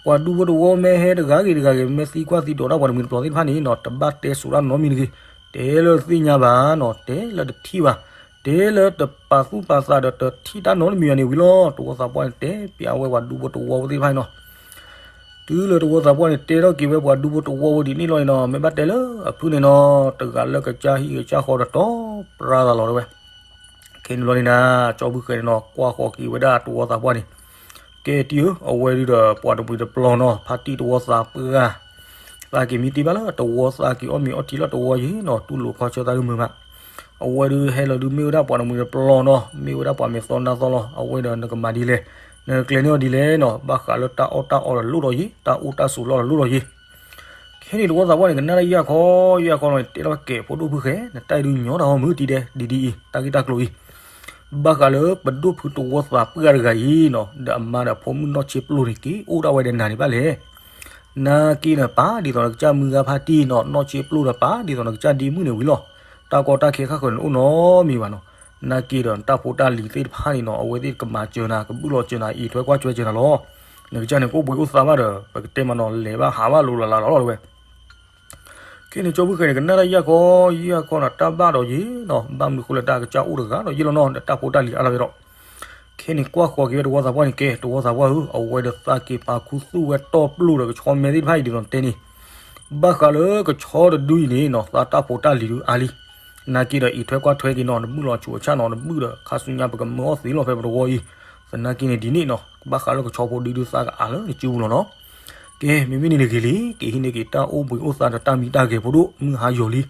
ပှၤဒူဖိတဝီမ့ၢ်ဟဲတဂၤဂ့ၤတဂၤဂ့ၤ မ့ၢ်သံကွၢ်သံဒိးတၢ်ပှၤတမံၤတပျီၤသ့ၣ်တဖၣ်န့ၣ်နီၤ, တဘၣ်တဲဆိတၢ်နီတမံၤတဂ့ၤ, တဲလၢသ့ၣ်ညါဘၣ်နီၤ, တဲလၢတထံၣ်ဘၣ်, တဲလၢတပာ်သူၣ်ပာ်သးဒီးတထံၣ်တၢ်နီတမံၤဘၣ်န့ၣ်ဝံၤလီၤ. တဝီသးပှၢ်န့ၣ် တဲပျးဝဲပှၤဒူဖိတဝီဖိသ့ၣ်တဖၣ်န့ၣ်နီၤ. တုၤလၢတဝီသးပှၢ်န့ၣ် တဲထီၣ်က့ၤဝဲပှၤဒူဖိတဝီဖိဒ်န့ၣ်လီၤန့ၣ်နီၤ, မ့ၢ်ဘၣ်တဲလၢအဖုန့ၣ်နီၤ, တဂၤလၢကစၢ်ဟံၣ်ကစၢ်ဃီဒီးတီၤပြါသးလီၤတဲဝဲ. ခဲန့ၣ်ဘျီန့ၣ်နၤ, ကၠီဖုဃဲၤန့ၣ်နီၤ ကွၢ်ဃီၤက့ၤဝဲဒၣ်တဝီသးပှၢ်န့ၣ်, ကဲတံၤဧၢ, အဝဲဒုးဒီးပှၤတမှံၤတပျီၤနီၤ, ဖါတံၢ်တဝီသးပှၢ် သးက့ၤမံတ့ၢ်ဘၣ်လၢတဝီ, သးက့ၤအီၣ်မ့ၤအီထံလၢတဝီယံၤနီၤ, တူၢ်လိာ်ခီဆၢသးဒုးမုာ်မး. အဝဲဒုးဟဲလီၤဒုးမ့ၢ်ဝဲဒၣ်ပှၤတမှံၤတပျီၤနီၤ, မ့ၢ်ဝဲဒၣ်ပှၤမဲာ်သီနါသီလီၤ. အဝဲဒီးနကမၤဒ်လဲၣ်, နကကျဲၤန့ၢ်အီၤဒ်လဲၣ်နီၤ, ဘၣ်ဃးလၢတၢ်အီၣ်တၢ်အီဒီးလိၣ်ဒီးယံၤ, တၢ်အိၣ်တၢ်ဆိးလီၢ်ဒီးလိၣ်ဒီးယံၤ. ခဲန့ၣ်တဝီသးပှၢ်န့ၣ် ကနၣ်တၢ်ယၢ်ခီ, ယၢ်ခီလီၤန့ၣ် တဲထီၣ်ကဲးဖိဒိၣ်ဖုဃဲၤ, နတၢ်အံၤဒုးညီတၢ်ဟီမုၢ်တံၤဒဲး, ဒ်ဒ်အံၤ တၢ်ဂ့ၢ်တၢ်ကျိၤအံၤ ဘၣ်ဃးလၢပဒိၣ်ဖုတဝီသးပှၢ်တဂၤအံၤနီၤ, ဒီးအမါဒီးဖိမုၣ်နီၢ်ဆံးပျိန့ၣ် က့ၤအိၣ်ဒၣ်ဝဲဒီးနၤန့ၣ်ဘၣ်လဲၣ်. နာ်က့ဒီး ပာ်ဒ်သိးနကစၢ်မုၢ်ဂၤဖါတံၢ်နီၤ, နီၢ်ဆံးပျိဒီးပာ်ဒ်သိးနကစၢ်ဒ့မုၣ်န့ၣ်ဝံၤလီၤ. တၢ်ကီတၢ်ခဲခါဃၢၤန့ၣ်အိၣ်နီတမံၤဘၣ်နီၤ. နာ်က့ဒီးနတၢ်ဖိတၢ်လံၤသ့ၣ်တဖၣ်န့ၣ်နီၤ, အဝဲသ့ၣ်ကမၤစၢၤနၤ, ကဘုၣ်လီၤစၢၤနၤ, အံးထွဲကွၢ်ထွဲစၢၤနၤလီၤ. နကစၢ်န့ၣ် ကအိၣ်ဘှံးအိၣ်သါဘၣ်ဒီး ပကတဲမးနီၤ, လဲၤဘၣ်ဟးဘၣ်လိၤလီၤလီၤလီၤတဲဝဲ. ခဲန့ၣ်ကၠီဖုဃဲၤန့ၣ် ကနၣ်တၢ်ယၢ်ခီ, ယၢ်ခီန့ၣ် တၢ်ဘၣ်ဒီးယံၤနီၤ, ဘၣ်မနုၤဃိလၢတၢ်ကစၢ်အိၣ်တဂၤဒီးယံၤလီၤနီၤ, ဒီးတၢ်ဖိတၢ်လံၤအါလီၤဝဲဒီး. ခဲန့ၣ်ကွၢ်ဃီၤက့ၤဝဲတဝီသးပှၢ်န့ၣ်, ကဲတဝီသးပှၢ်ဧၢ, အဝဲဒီးသးက့ၤပာ်ခူသူၣ်ဝဲတီၢ်ပျိၢ်ဒီးကဆီမဲသ့ၣ်တဖၣ်အံၤဒ်သိးတဲန့ၣ်, ဘၣ်ဃးလၢကဆီတဒုအံၤန့ၣ်နီၤ, သးတၢ်ဖိတၢ်လံၤဒုးအါလံ. နာ်က့ဒီးအံးထွဲကွၢ်ထွဲက့ၤနီၤ, နဘုၣ်လီၤဆူးအဆၣ်နီၤ, နဘုၣ်ဒီးခါဆူညါပကမၢအီၣ်သ့လီၤဖဲပတဝီအံၤ. သနာ်က့န့ၣ်ဒ်န့ၣ်နီၤ, ဘၣ်ဃးလၢကဆီဖိဒုဒုးသးကအါလၢနစုပူၤလီၤနီၤ. ကဲ မ့မ့ၢ်န့ၣ်န့ၣ်ဂ့ၤလံ, က့ၤဟံးန့ၢ်က့ၤတၢ်အိၣ်ဘှံးအိၣ်သါဒီးတၢ်မံတၢ်ဂဲၤဖိဒိၣ်, မုၢ်ဟါယီၤလံ.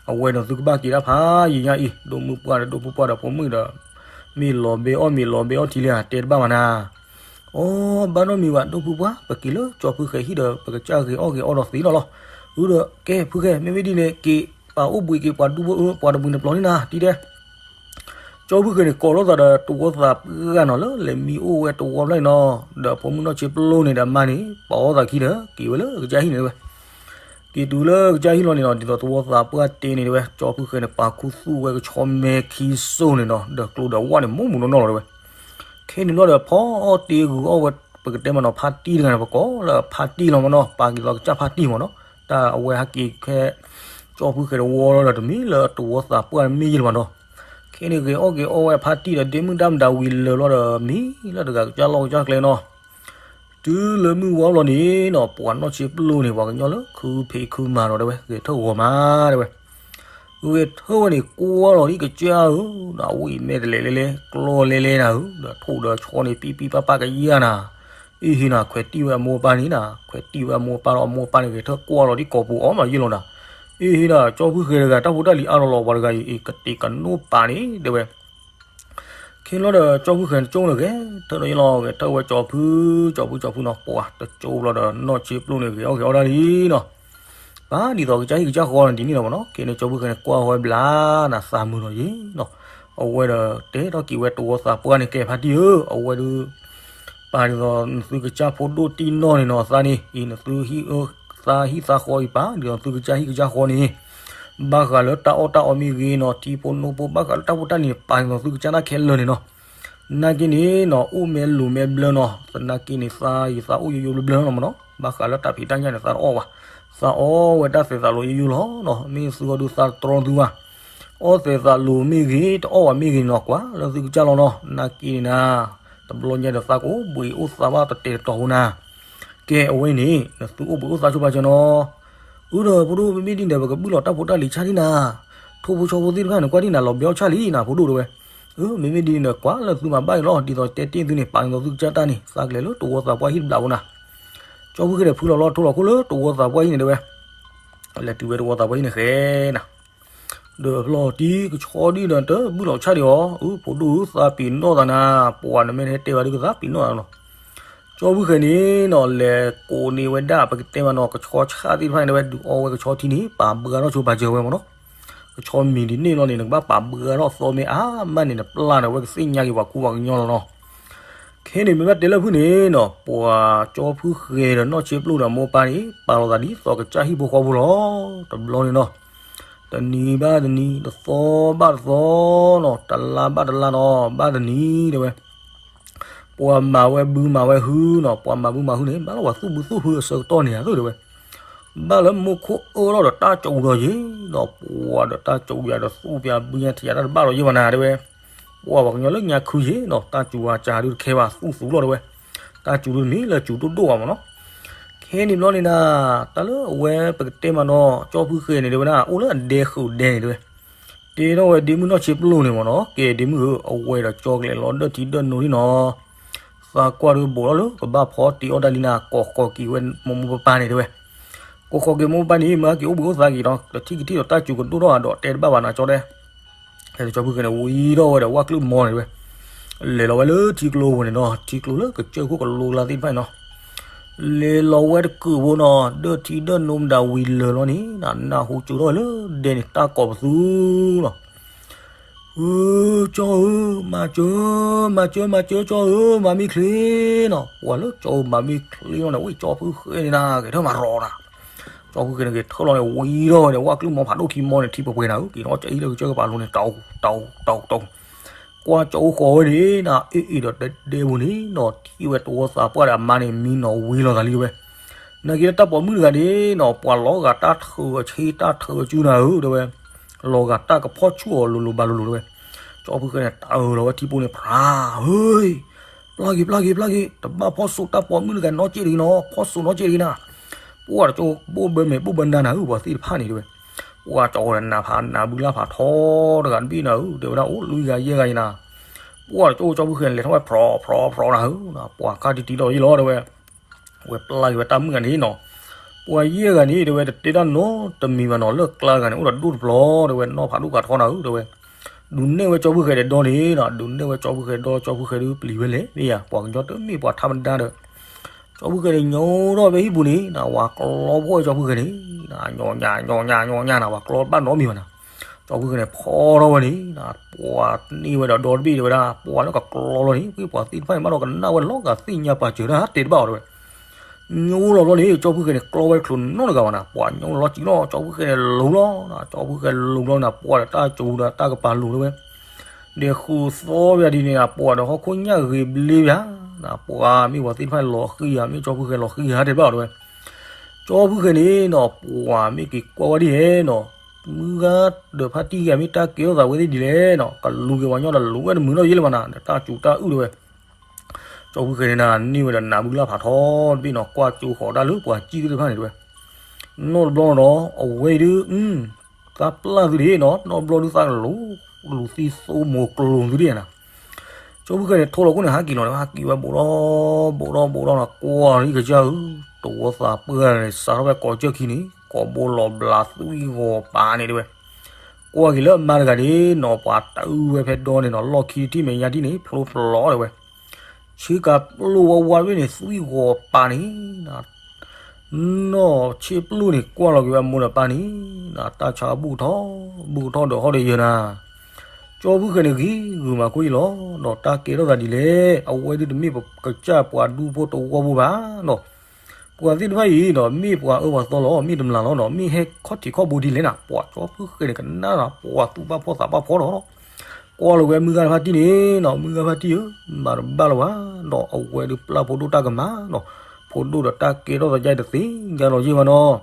အဝဲဒီးသုကဘၣ်က့ၤတၢ်ဖးယံာ်ညါအံၤ, ဒိၣ်မုၢ်ပှၢ်ဒီးဒိၣ်ဖုပှၢ်ဒီးဖိမုၣ်ဒီး မ့ၢ်လီၤဘဲအီၣ်မ့ၤလီၤဘဲအီထံလံဧါ, တဲတဘၣ်မးနၤ. အိ ဘၣ်နီတမံၤဘၣ် ဒိၣ်ဖုပှၢ်, ပက့ၤလၢကၠီဖုဃဲၤဟံၣ်ဒီး ပကစၢ်ဂဲၤအီၣ်ဂဲၤအီဒီးသ့လီၤလီၤ. အုဒီးကဲဖုဃဲၤ, မ့မ့ၢ်ဒ်န့ၣ် က့ၤပာ်အိၣ်ဘှံးက့ၤပှၤဒူဖိ ပှၤတမှံၤတပျီၤန့ၣ်နၤ တံၤဒဲး. ကၠီဖုဃဲၤန့ၣ် ကိးလိာ်သးဒီးတဝီသးပှၢ်နီၤ, လၢလဲၤမံအိၣ်ဝဲတဝီဖျၢၣ်န့ၣ်နီၤ, ဒီးဖိမုၣ်နီၢ်ဆံးပျိန့ၣ်ဒီးအမါန့ၣ် ပာ်အီၣ်သးခံဒီး က့ၤဝဲလၢကစၢ်ဟံၣ်န့ၣ်ဝဲ. က့ၤတုၤလၢကစၢ်ဟံၣ်လီၤန့ၣ်နီၤ, ဒ်သိးတဝီသးပှၢ်တဲန့ၣ်တဲဝဲ, ကၠီဖုဃဲၤန့ၣ်ပာ်ခူသူၣ်ဝဲကဆီမဲခံစိၢ်န့ၣ်နီၤ, ဒီးကျိဒီးဝၣ်န့ၣ် မိၢ်မုၢ်နီၢ်နီၢ်လီၤတဲဝဲ. ခဲန့ၣ်လီၤဒီး ဖီအီၣ်တ့ဂုာ်အီၣ်ဝဲ, ပကတဲမးနီၤ, ဖါတံၢ်တဂၤန့ၣ် ပကိးလၢဖါတံၢ်လီၤမးနီၤ, ပာ်က့ၤသိးကစၢ်ဖါတံၢ်မးနီၤ, တၢ်အဝဲဟဲက့ၤခဲ ကၠီဖုဃဲၤတဝီလီၤဒီး တမ့ၢ်လၢတဝီသးပှၢ်မ့ၢ်ယဲၢ်လၢၤဘၣ်နီၤ. ခဲန့ၣ်ဂဲၤအီၣ်ဂဲၤအီဝဲဖါတံၢ်ဒီး ဒ့မုၣ်တၢ်မတၤဝံၤလၢာ်လီၤဒီး မံလၢတဂၤကစၢ်လီၢ်ကစၢ်ကျဲနီၤ. တုၤလၢမုၢ်ဝါလီၤန့ၣ်နီၤ, ပှၤနီၢ်ဆံးပျိန့ၣ် ပှၤကညီလၢခုဖံးခုမၤဒီးတဲဝဲ, ဂဲၤထၢၣ်ဂီၤမးတဲဝဲ. ဂဲၤထၢၣ်ဝဲန့ၣ် ကွၢ်လီၤဒ်ကစၢ်ဧၢ, အဝံၣ်မဲာ်တလဲၤလဲၤလဲၤ ကျီလဲၤလဲၤနၤဧၢ, ဒီးထိၣ်ဒီးဆီန့ၣ် ပံၢ်ပံၢ်ပၢ်ပၢ်ကယၢ်နၤ. အ့ဟ့နၤ, ခွဲးတံၢ်ဝဲအမိၢ်အပၢ်န့ၣ်နၤ, ခွဲးတံၢ်ဝဲအမိၢ်အပၢ်ဒီး အမိၢ်အပၢ်န့ၣ် ဂဲၤထၢၣ်ကွၢ်လီၤဒ်ကိာ်ပူၤအီၣ်မးယဲၢ်လီၤနၤ. အ့ဟ့နၤ, ကၠီဖုဃဲၤတဂၤ တၢ်ဖိတၢ်လံၤအါလီၤလီၤ, ပှၤတဂၤအံၤ အ့ ကတ့ကနိးပာ်န့ၣ်တဲဝဲ. ခဲလီၤဒီး ကၠီဖုဃဲၤန့ၣ် ကၠိန့ၣ်ဂဲၤထၢၣ်ဒီးယဲၢ်လီၤ, ဂဲၤထၢၣ်ဝဲကၠီဖု, ကၠီဖု, ကၠီဖုနီၤ, ပှၤတကၠိဘျီဒီး နီၢ်ဆံးပျိန့ၣ် ဂဲၤအီၣ်ဂဲၤအီၣ်တၢ်လံနီၤ. ပာ်ဒ်သိးကစၢ်ဟံၣ်ကစၢ်ဃီန့ၣ်ဒ်န့ၣ်လီၤမးနီၤ. ခဲန့ၣ် ကၠီဖုဃဲၤန့ၣ် ကွၢ်ဝဲဘျါနၤ, သးမုာ်ဒီးယဲၢ်နီၤ. အဝဲဒီးတဲထီၣ်က့ၤဝဲတဝီသးပှၢ်န့ၣ်, ကဲဖါတံၢ်ဧၢ, အဝဲဒုး ပာ်ဒ်သိးနသုကစၢ်ဖိဒိၣ်တံၢ်နီၢ်န့ၣ်နီၤ, သးန့ၣ်အံၤ နသုဟံၣ်အၢ သးဟံၣ်သးဃီအံၤ ပာ်ဒ်သိးနသုကစၢ်ဟံၣ်ကစၢ်ဃီန့ၣ်, ဘၣ်ဃးလၢတၢ်အီၣ်တၢ်အီမ့ၢ်ဂ့ၤနီၤ, ထံဖိနိဖိ ဘၣ်ဃးလၢတၢ်ဖိတၢ်လံၤန့ၣ် ပာ်ဒ်သိးနသုကစၢ်တၢ်ခဲလၢာ်န့ၣ်နီၤ. သနာ်က့န့ၣ်နီၤ, အိၣ်မ့ၢ်လိၤမ့ၢ်ဘျၢနီၤ, သနာ်က့န့ၣ် သးယသးအိၣ်ယိယိဘျၢဘျၢလီၤမးနီၤ. ဘၣ်ဃးလၢတၢ်ဖံးတၢ်ညၣ်န့ၣ် သးတအီၣ်ဘၣ်, သးအီၣ်ဝဲတၢ်သဲးသးလိၤယိယိလီၤနီၤ. မ့ၢ်သုအီၤဒုးသးတတြီသုဘၣ်. အီၣ်သဲးသးလိၤမ့ၢ်ဂ့ၤ တအီၣ်ဘၣ်မ့ၢ်ဂ့ၤနီၤ, ကွၢ်လၢသုကစၢ်လီၤနီၤ. သနာ်က့န့ၣ်နၤ, တဘျီညါဒီးသးကအိၣ်ဘှံးအိၣ်သါဘၣ်တတဲာ်တတီၤဖိနၤ. ကဲ အဝဲအံၤန့ၣ် နသုအိၣ်ဘှံးအိၣ်သါဆိပာ်စၢၤနီၤ. အုဒီး ဖိဒိၣ် မ့မ့ၢ်ဒ်န့ၣ် ပကဘုၣ်လီၤတၢ်ဖိတၢ်လံၤဆၣ်ဒံနၤ, ထိၣ်ဖိဆီဖိသ့ၣ်တဖၣ်န့ၣ် ကွၢ်ဒံနၤ လီၤဘဲအီၣ်ဆၣ်လံနၤ ဖိဒိၣ်တဲဝဲ. မ့မ့ၢ်ဒ်န့ၣ်ဒီး ကွၢ်လၢသုမၤဘၣ်အံၤလီၤ, ဒ်သိးတဲတ့ၢ်သုန့ၣ် ပာ်န့ၢ်သိးသုကစၢ်တၢ်န့ၣ် သးကလဲၤလၢတဝီသးပှၢ်ဟံၣ်တဘျးဖိနၤ. ကၠီဖုဃ့ဒီး ဖုလီၤလီၤထိလီၤခိၣ်လၢတဝီသးပှၢ်ဟံၣ်န့ၣ်တဲဝဲ, လဲၤတုၤဝဲတဝီသးပှၢ်ဟံၣ်န့ၣ်ဃဲနၤ, ဒီးဖျီၣ်တံၢ်ကဆီဒံၣ်ဒီး တဘုၣ်လီၤဆၣ်ဒံးအီၤ, အၢ ဖိဒိၣ်ဧၢ သးပ့ၤနီၣ်သးနၤ, ပှၤနမ့ၢ်ဟဲတဲဘၣ်ဒုးကသးပ့ၤနီၣ်သးလီၤ. ကၠီဖုဃဲန့ၣ်နီၤ လဲၤကိးန့ၢ်ဝဲဒၣ် ပကတဲမးနီၤ ကဆီဆၣ်သ့ၣ်တဖၣ်န့ၣ် တဲဝဲဒုးအီဝဲကဆီထံန့ၣ် ပာ်ဘှါထီၣ်ဆိပာ်စၢၤဝဲမးနီၤ. ကဆီမံၤဒ်န့ၣ်လီၤန့ၣ် နကဘၣ်ပာ်ဘှါထီၣ်သီမ့ၢ်အါမးန့ၣ် နပျၢ်န့ၣ် အဝဲကသ့ၣ်ညါက့ၤပှၤကူပှၤကညီလီၤနီၤ. ခဲန့ၣ်မ့ၢ်ဘၣ်တဲလၢဖုန့ၣ်နီၤ ပှၤကၠီဖုဃဲဒီးနီၢ်ဆ့ပျိၢ်ဒီးမိၢ်ပၢ်န့ၣ် ပာ်လီၤသးဒ်သိးကစၢ်ဟံၣ်ဖိဃီဖိလီၤ. တဘျီန့ၣ်နီၤ တနံၤဘၣ်တနံၤ တသီဘၣ်တသီနီၤ တလါဘၣ်တလါနီၤ ဘၣ်တနံၤတဲဝဲ ပှၤမၤဝဲဘုမၤဝဲဟုနီၤ ပှၤမၤဘုမၤဟုန့ၣ် ဘၣ်လၢပှၤသူၣ်ဘုသူၣ်ဟုအဆၢကတီၢ်န့ၣ်ဧါသိးတဲဝဲ, ဘၣ်လၢမူခိၣ်အၢထီၣ်ဒီးတၢ်ကၠိးဒီးယ့ၤဒီး ပှၤဒီးတၢ်ကၠိးယၤဒီးသူၣ်ပျၢ်ဘုညါထံးယၤတၢ်တဘၣ်လီၤယ့ၢ်ဘၣ်နၤတဲဝဲ, ပှၤပှၤကညီလၢညါခုယ့ၤနီၤ တၢ်စူၤဝါစၢ်ဒုးတခဲဘၣ်သူၣ်သူၣ်လီၤတဲဝဲ, တၢ်စူၤဒုးတမ့ၢ်လၢစူၤဒိၣ်ဒိၣ်ဘၣ်မးနီၤ. ခဲန့ၣ်ဘျီန့ၣ်နၤ တၢ်လၢအဝဲပကတဲမးနီၤ ကၠီဖုဃဲန့ၣ်တဲဝဲဒၣ် အိၣ်လၢအဒဲဃုာ်ဒဲန့ၣ်တဲဝဲ, တဲထီၣ်ဝဲဒ့မုၣ်နီၢ်ဆ့ပျိၢ်န့ၣ်မးနီၤ ကဲဒ့မုၣ်ဧၢ အဝဲဒီးကၠီကလဲၤလီၤဒၢၣ်ထံဒၢၣ်နိဒံးနီၤ သးကွၢ်ဒုးဘိးထီၣ်လၢကဘၣ်ဖီတ့အီၣ်တၢ်လံနၤ ကိးဃီၤက့ၤဝဲမိၢ်မိၢ်ပၢ်ပၢ်န့ၣ်တဲဝဲ, ကိးဃီၤက့ၤမိၢ်ပၢ်န့ၣ် မၤက့ၤအိၣ်ဘှံးအိၣ်သါက့ၤဒီး တထံၣ်ကထံၣ်ဒီးတၢ်စူၤကဒိၣ်ထီၣ်ဧါဒီးတဲတဘၣ်ဘၣ်နၤကၠီတဲ, ကၠီဖုဃဲန့ၣ် ဝံထီၣ်ဝဲဒီးဝၣ်ကျုၣ်မီန့ၣ်တဲဝဲ, လဲၤလီၤဝဲလၢထံကျိပူၤန့ၣ်နီၤ ထံကျိလၢကစၢၢ်ခိၣ်ကလိကျါသ့ၣ်တဖၣ်န့ၣ်နီၤ လဲၤလီၤဝဲတကုာ်ဖိနီၤ ဒၢၣ်ထံဒၢၣ်နိမတၤဝံၤလၢာ်လီၤန့ၣ် နၢ်ဟူကၠိထီၣ်ဝဲလၢဒဲန့ၣ် တၢ်ကိးပသူလီၤ. ဧၢ ကၠီဧၢ, မၤစၢၤ, မၤစၢၤ, မၤစၢၤ, ကၠီဧၢ, မၤမ့ၢ်ချ့နီၤ, ပှၤလၢကၠီဧၢ မၤမ့ၢ်ချ့လီၤန့ၣ် ဝံၣ်ကၠီဖုဃဲန့ၣ်နၤ ကဲထီၣ်မၤရီၤနၤ, ကၠီဖုဃဲန့ၣ် ကဲထီၣ်လီၤန့ၣ် ဝံထီၣ်ဝဲန့ၣ် ဝၣ်ကျုၣ်မီဖးဒိၣ်ခံမီန့ၣ် ထံပှဲၤပှဲၤနၤဧၢ က့ၤထီၣ်ကအံၤလၢကစၢၢ်ကပၤလိၤန့ၣ် တၢ်အိၣ်တၢ်အိၣ်တၢ်အိၣ်တၢ်အိၣ် ကွၢ်ကၠီအိၣ်ဃီၤဝဲန့ၣ် နအ့ၣ်အ့ၣ်ဒီးတဲဒဲပူၤန့ၣ်နီၤ ထံၣ်ဝဲတဝီသးပှၢ်ဒီးအမါန့ၣ် မံနီၤဝံလီၤသးလံဝဲ, နာ်က့လၢတၢ်ပိာ်မုၣ်တဂၤန့ၣ်နီၤ ပှၤလီၤဂာ်တၢ်ထုးအဆ့တၢ်ထုးအစုနၤဧၢ တဲဝဲ, လီၤဂာ်တၢ်ကဖီၣ်ဆူၣ်အီၤလိၤလိၤဘၣ်လိၤလိၤတဲဝဲ, ကၠီဖုဃဲန့ၣ် တၢ်အၢၣ်လီၤဝဲထံပိန့ၣ် ဖြး ဟ့ ပျၢ်က့ၤ ပျၢ်က့ၤ ပျၢ်က့ၤ တဘၣ်ဖီၣ်စိးတၢ်ပိာ်မုၣ်တဂၤနီတစဲးတဂ့ၤနီၤ ဖီၣ်စိးနီတစဲးတဂ့ၤနၤ, ပှၢ်တကၠိဘိၣ်ဘၢမဲာ်ဘိၣ်ဘၢနၤနၤဧၢ ပှၤသ့ၣ်တဖၣ်န့ၣ်တဲဝဲ, ပှၢ်ကၠီဝဲနၤဖးနၤဘုလၢ်ဖးထီတဂၤတဘ့ၣ်နၤဧၢ တဲဝဲဒၣ် အိၣ်လွံၢ်ဂၤယဲၢ်ဂၤယဲၢ်နၤ, ပှၢ်တကၠိကၠီဖုဃဲန့ၣ် လဲၤထီၣ်ဝဲဖြီဖြီဖြီနၤဧၢ, ပှၤခါတံၢ်တံၢ်လီၤယ့ၢ်လီၤတဲဝဲ ဝဲပျၢ်က့ၤဝဲတၢ်မုၣ်ဂၤန့ၣ်နီၤ, ပှၤယဲၢ်ဂၤန့ၣ် တဲဝဲ တတဲတၢ်နီတမံၤဘၣ်နီၤ လၢကျါတဂၤန့ၣ် အိၣ်ဒီးဒိၣ်တပျီၤ တဲဝဲ နီၢ်ဖးဒိၣ်ကးထီနၤဧၢ တဲဝဲ, ဒုးနဲၣ်ဝဲကၠီဖုဃဲဒီးဒီန့ၣ်နီၤ ဒုးနဲၣ်ဝဲကၠီဖုဃဲဒီ ကၠီဖုဃဲဒုးပျံၤဝဲလဲၣ် မ့ၢ်ယၤ ပှၤကညီတမ့ၢ်ပှၤထါမတၤဒီး ကၠီဖုဃဲန့ၣ် ညိထီၣ်ဖဲဟံၣ်ပူၤန့ၣ် ဝၤကျီဖီၣ်ဝဲကၠီဖုဃဲန့ၣ် ညီညီညီညီညီညီနၤ ဝၤကျီဘၣ်နီတမံၤဘၣ်နၤ, ကၠီဖုဃဲန့ၣ် ဖီထီၣ်ဝဲန့ၣ် ပှၤန့ၢ်ဝဲဒီးဒီတဘ့ၣ်တဲဝဲဒၣ် ပှၤလၢကကျီလီၤန့ၣ် ဝံပှၤသ့ၣ်တဖၣ်န့ၣ် ဘၣ်ဒီးကနၣ်ဝဲလီၤဂာ်သ့ၣ်ညါပာ်စၢၤတၢ်တဲတဘၣ်အီၤတဲဝဲ ညိလီၤဘျီန့ၣ် ကၠီဖုဃဲန့ၣ် ကျီဝဲတချုးနီတဂၤဘၣ်နၤ ပှၤညိလီၤစံးလီၤ ကၠီဖုဃဲန့ၣ် လူၤလီၤ, ကၠီဖုဃဲလူၤလီၤနၤ ပှၤဒီးတၢ်စူၤဒီးတၢ်ကပၤလူၤတဲဝဲ, ဒီးဃုာ်သီပယၤဒ်န့ၣ် ပှၤဒီးဟီၣ်ခိၣ်ညၣ်ဂ့ၤဘျ့ပယၤ, ပှၤမ့ၢ်ပှၤသ့ၣ်တဖၣ်လီၤဃံၤဧါ မ့ၢ်ကၠီဖုဃဲလီၤဃံၤဧါတဲဘၣ်အီၤတဲဝဲ, ကၠီဖုဃဲန့ၣ်နီၤ ပှၤမ့ၢ်က့ၤကွၢ်ဝဲဒ်လဲၣ်နီၤ, မုၢ်ဂၤဒီးဖါတံၢ်ဂၤမ့ၢ်တၢ်ကဲထီၣ်သးဝဲသ့ၣ်ဒ်လဲၣ်နီၤ ကလူၤက့ၤပှၤညီဒီးလူၤဝဲတမုာ်နီၣ်ယဲလၢၤဘၣ်နၤ ဒီးတၢ်စူၤတၢ်အုၣ်တဲဝဲ ကၠီဖုဃဲန့ၣ်နၤ န့ၢ်ဝဲဒီးနးဘုလၢ်ဖးထီတဘ့ၣ်နီၤ ကွၢ်ကၠိဃီၤဒၣ်လၢပှၤစံၣ်သ့ၣ်တဖၣ်န့ၣ်တဲဝဲ, နီၢ်တဘျီဒီး အဝဲအံၤဒုး သးပျၢ်သုဒ့ၣ်နီၤ နီၢ်တဘျီဒုးသးကလူၤ လူၤသံသိမိၤကျိၤသုဒ့ၣ်နၤ, ကၠီဖုဃဲန့ၣ် ထိလီၤခိၣ်န့ၣ် ဟးက့ၤလီၤ ဟးက့ၤဝဲ ဘူးထီၣ်ဘူးထီၣ်ဘူးထီၣ်နီၤ ကွၢ်လံကစၢ်ဧၢ, တဝီသးပှၢ်န့ၣ် စးထီၣ်ဖဲကိးကၠၢၢ်ခံန့ၣ် ကိးဘိလီၤဘျးသွံၣ်ဂီၤပာ်န့ၣ်တဲဝဲ, ကွၢ်က့ၤလၢအမါတဂၤန့ၣ်နီၤ ပှၤတၢ်အုၣ်ဝဲဖဲဒီန့ၣ်နီၤ လီၢ်ခံတထံၣ်မဲာ်ညါတထံၣ်န့ၣ် ဖျိဖျိတဲဝဲ, ဆ့ကၤပျိၢ်ဝါဝါတဘ့ၣ်န့ၣ် သွံၣ်ဂီၤပာ်န့ၣ် နီၢ်ဆ့ပျိၢ်န့ၣ် ကွၢ်လီၤက့ၤဝဲအမိၢ်ဒီးပၢ်န့ၣ် တၢ်ဆါဘူၣ်ထီၣ် ဘူၣ်ထီၣ်ဒီးဟီၣ်ဒီးယၢၤနၤ, ကၠီဖုဃဲန့ၣ်ဂ့ၤဂုာ်မၤခိၣ်အံၤလီၤ, ဒီးတၢ်ကဲထီၣ်သးဒ်လဲၣ် အဝဲဒုးတမ့ၢ်ပကစၢ်ပှၤဒူဖိတဝီဖိဘၣ်နီၤ, ပှၤသ့ၣ်တဖၣ်အံၤဒီး မ့ၢ်ပှၤအၢပှၤသီလီၤ မ့ၢ်တမျၢ်လီၤနီၤ မ့ၢ်ဟဲခီၣ်ထံးခီၣ်ဘိဒ်လဲၣ်နၤ ပှၤကၠီဖုဃဲန့ၣ်ကနၣ်နၤ ပှၤသူၣ်ဘၣ်ဖှီၣ်သးဘၣ်ဖှီၣ်ဒီး ကွၢ်လီၤဝဲမုၢ်ဂၤတဖၣ်တံၢ်န့ၣ်နီၤ မုၢ်ဂၤဖါတံၢ်ဧၢ, မၤတဘၣ်လၢၤဘၣ်, ဒီးအဝဲဒုးပျၢ်ဖိဒိၣ်တၢ်ကမၣ်နီၤ, ဖိဒိၣ်ဒီးတၢ်ကဲထီၣ်သးယါတသ့ၣ်ညါလီၤယဲၢ်ဘၣ်နီၤ,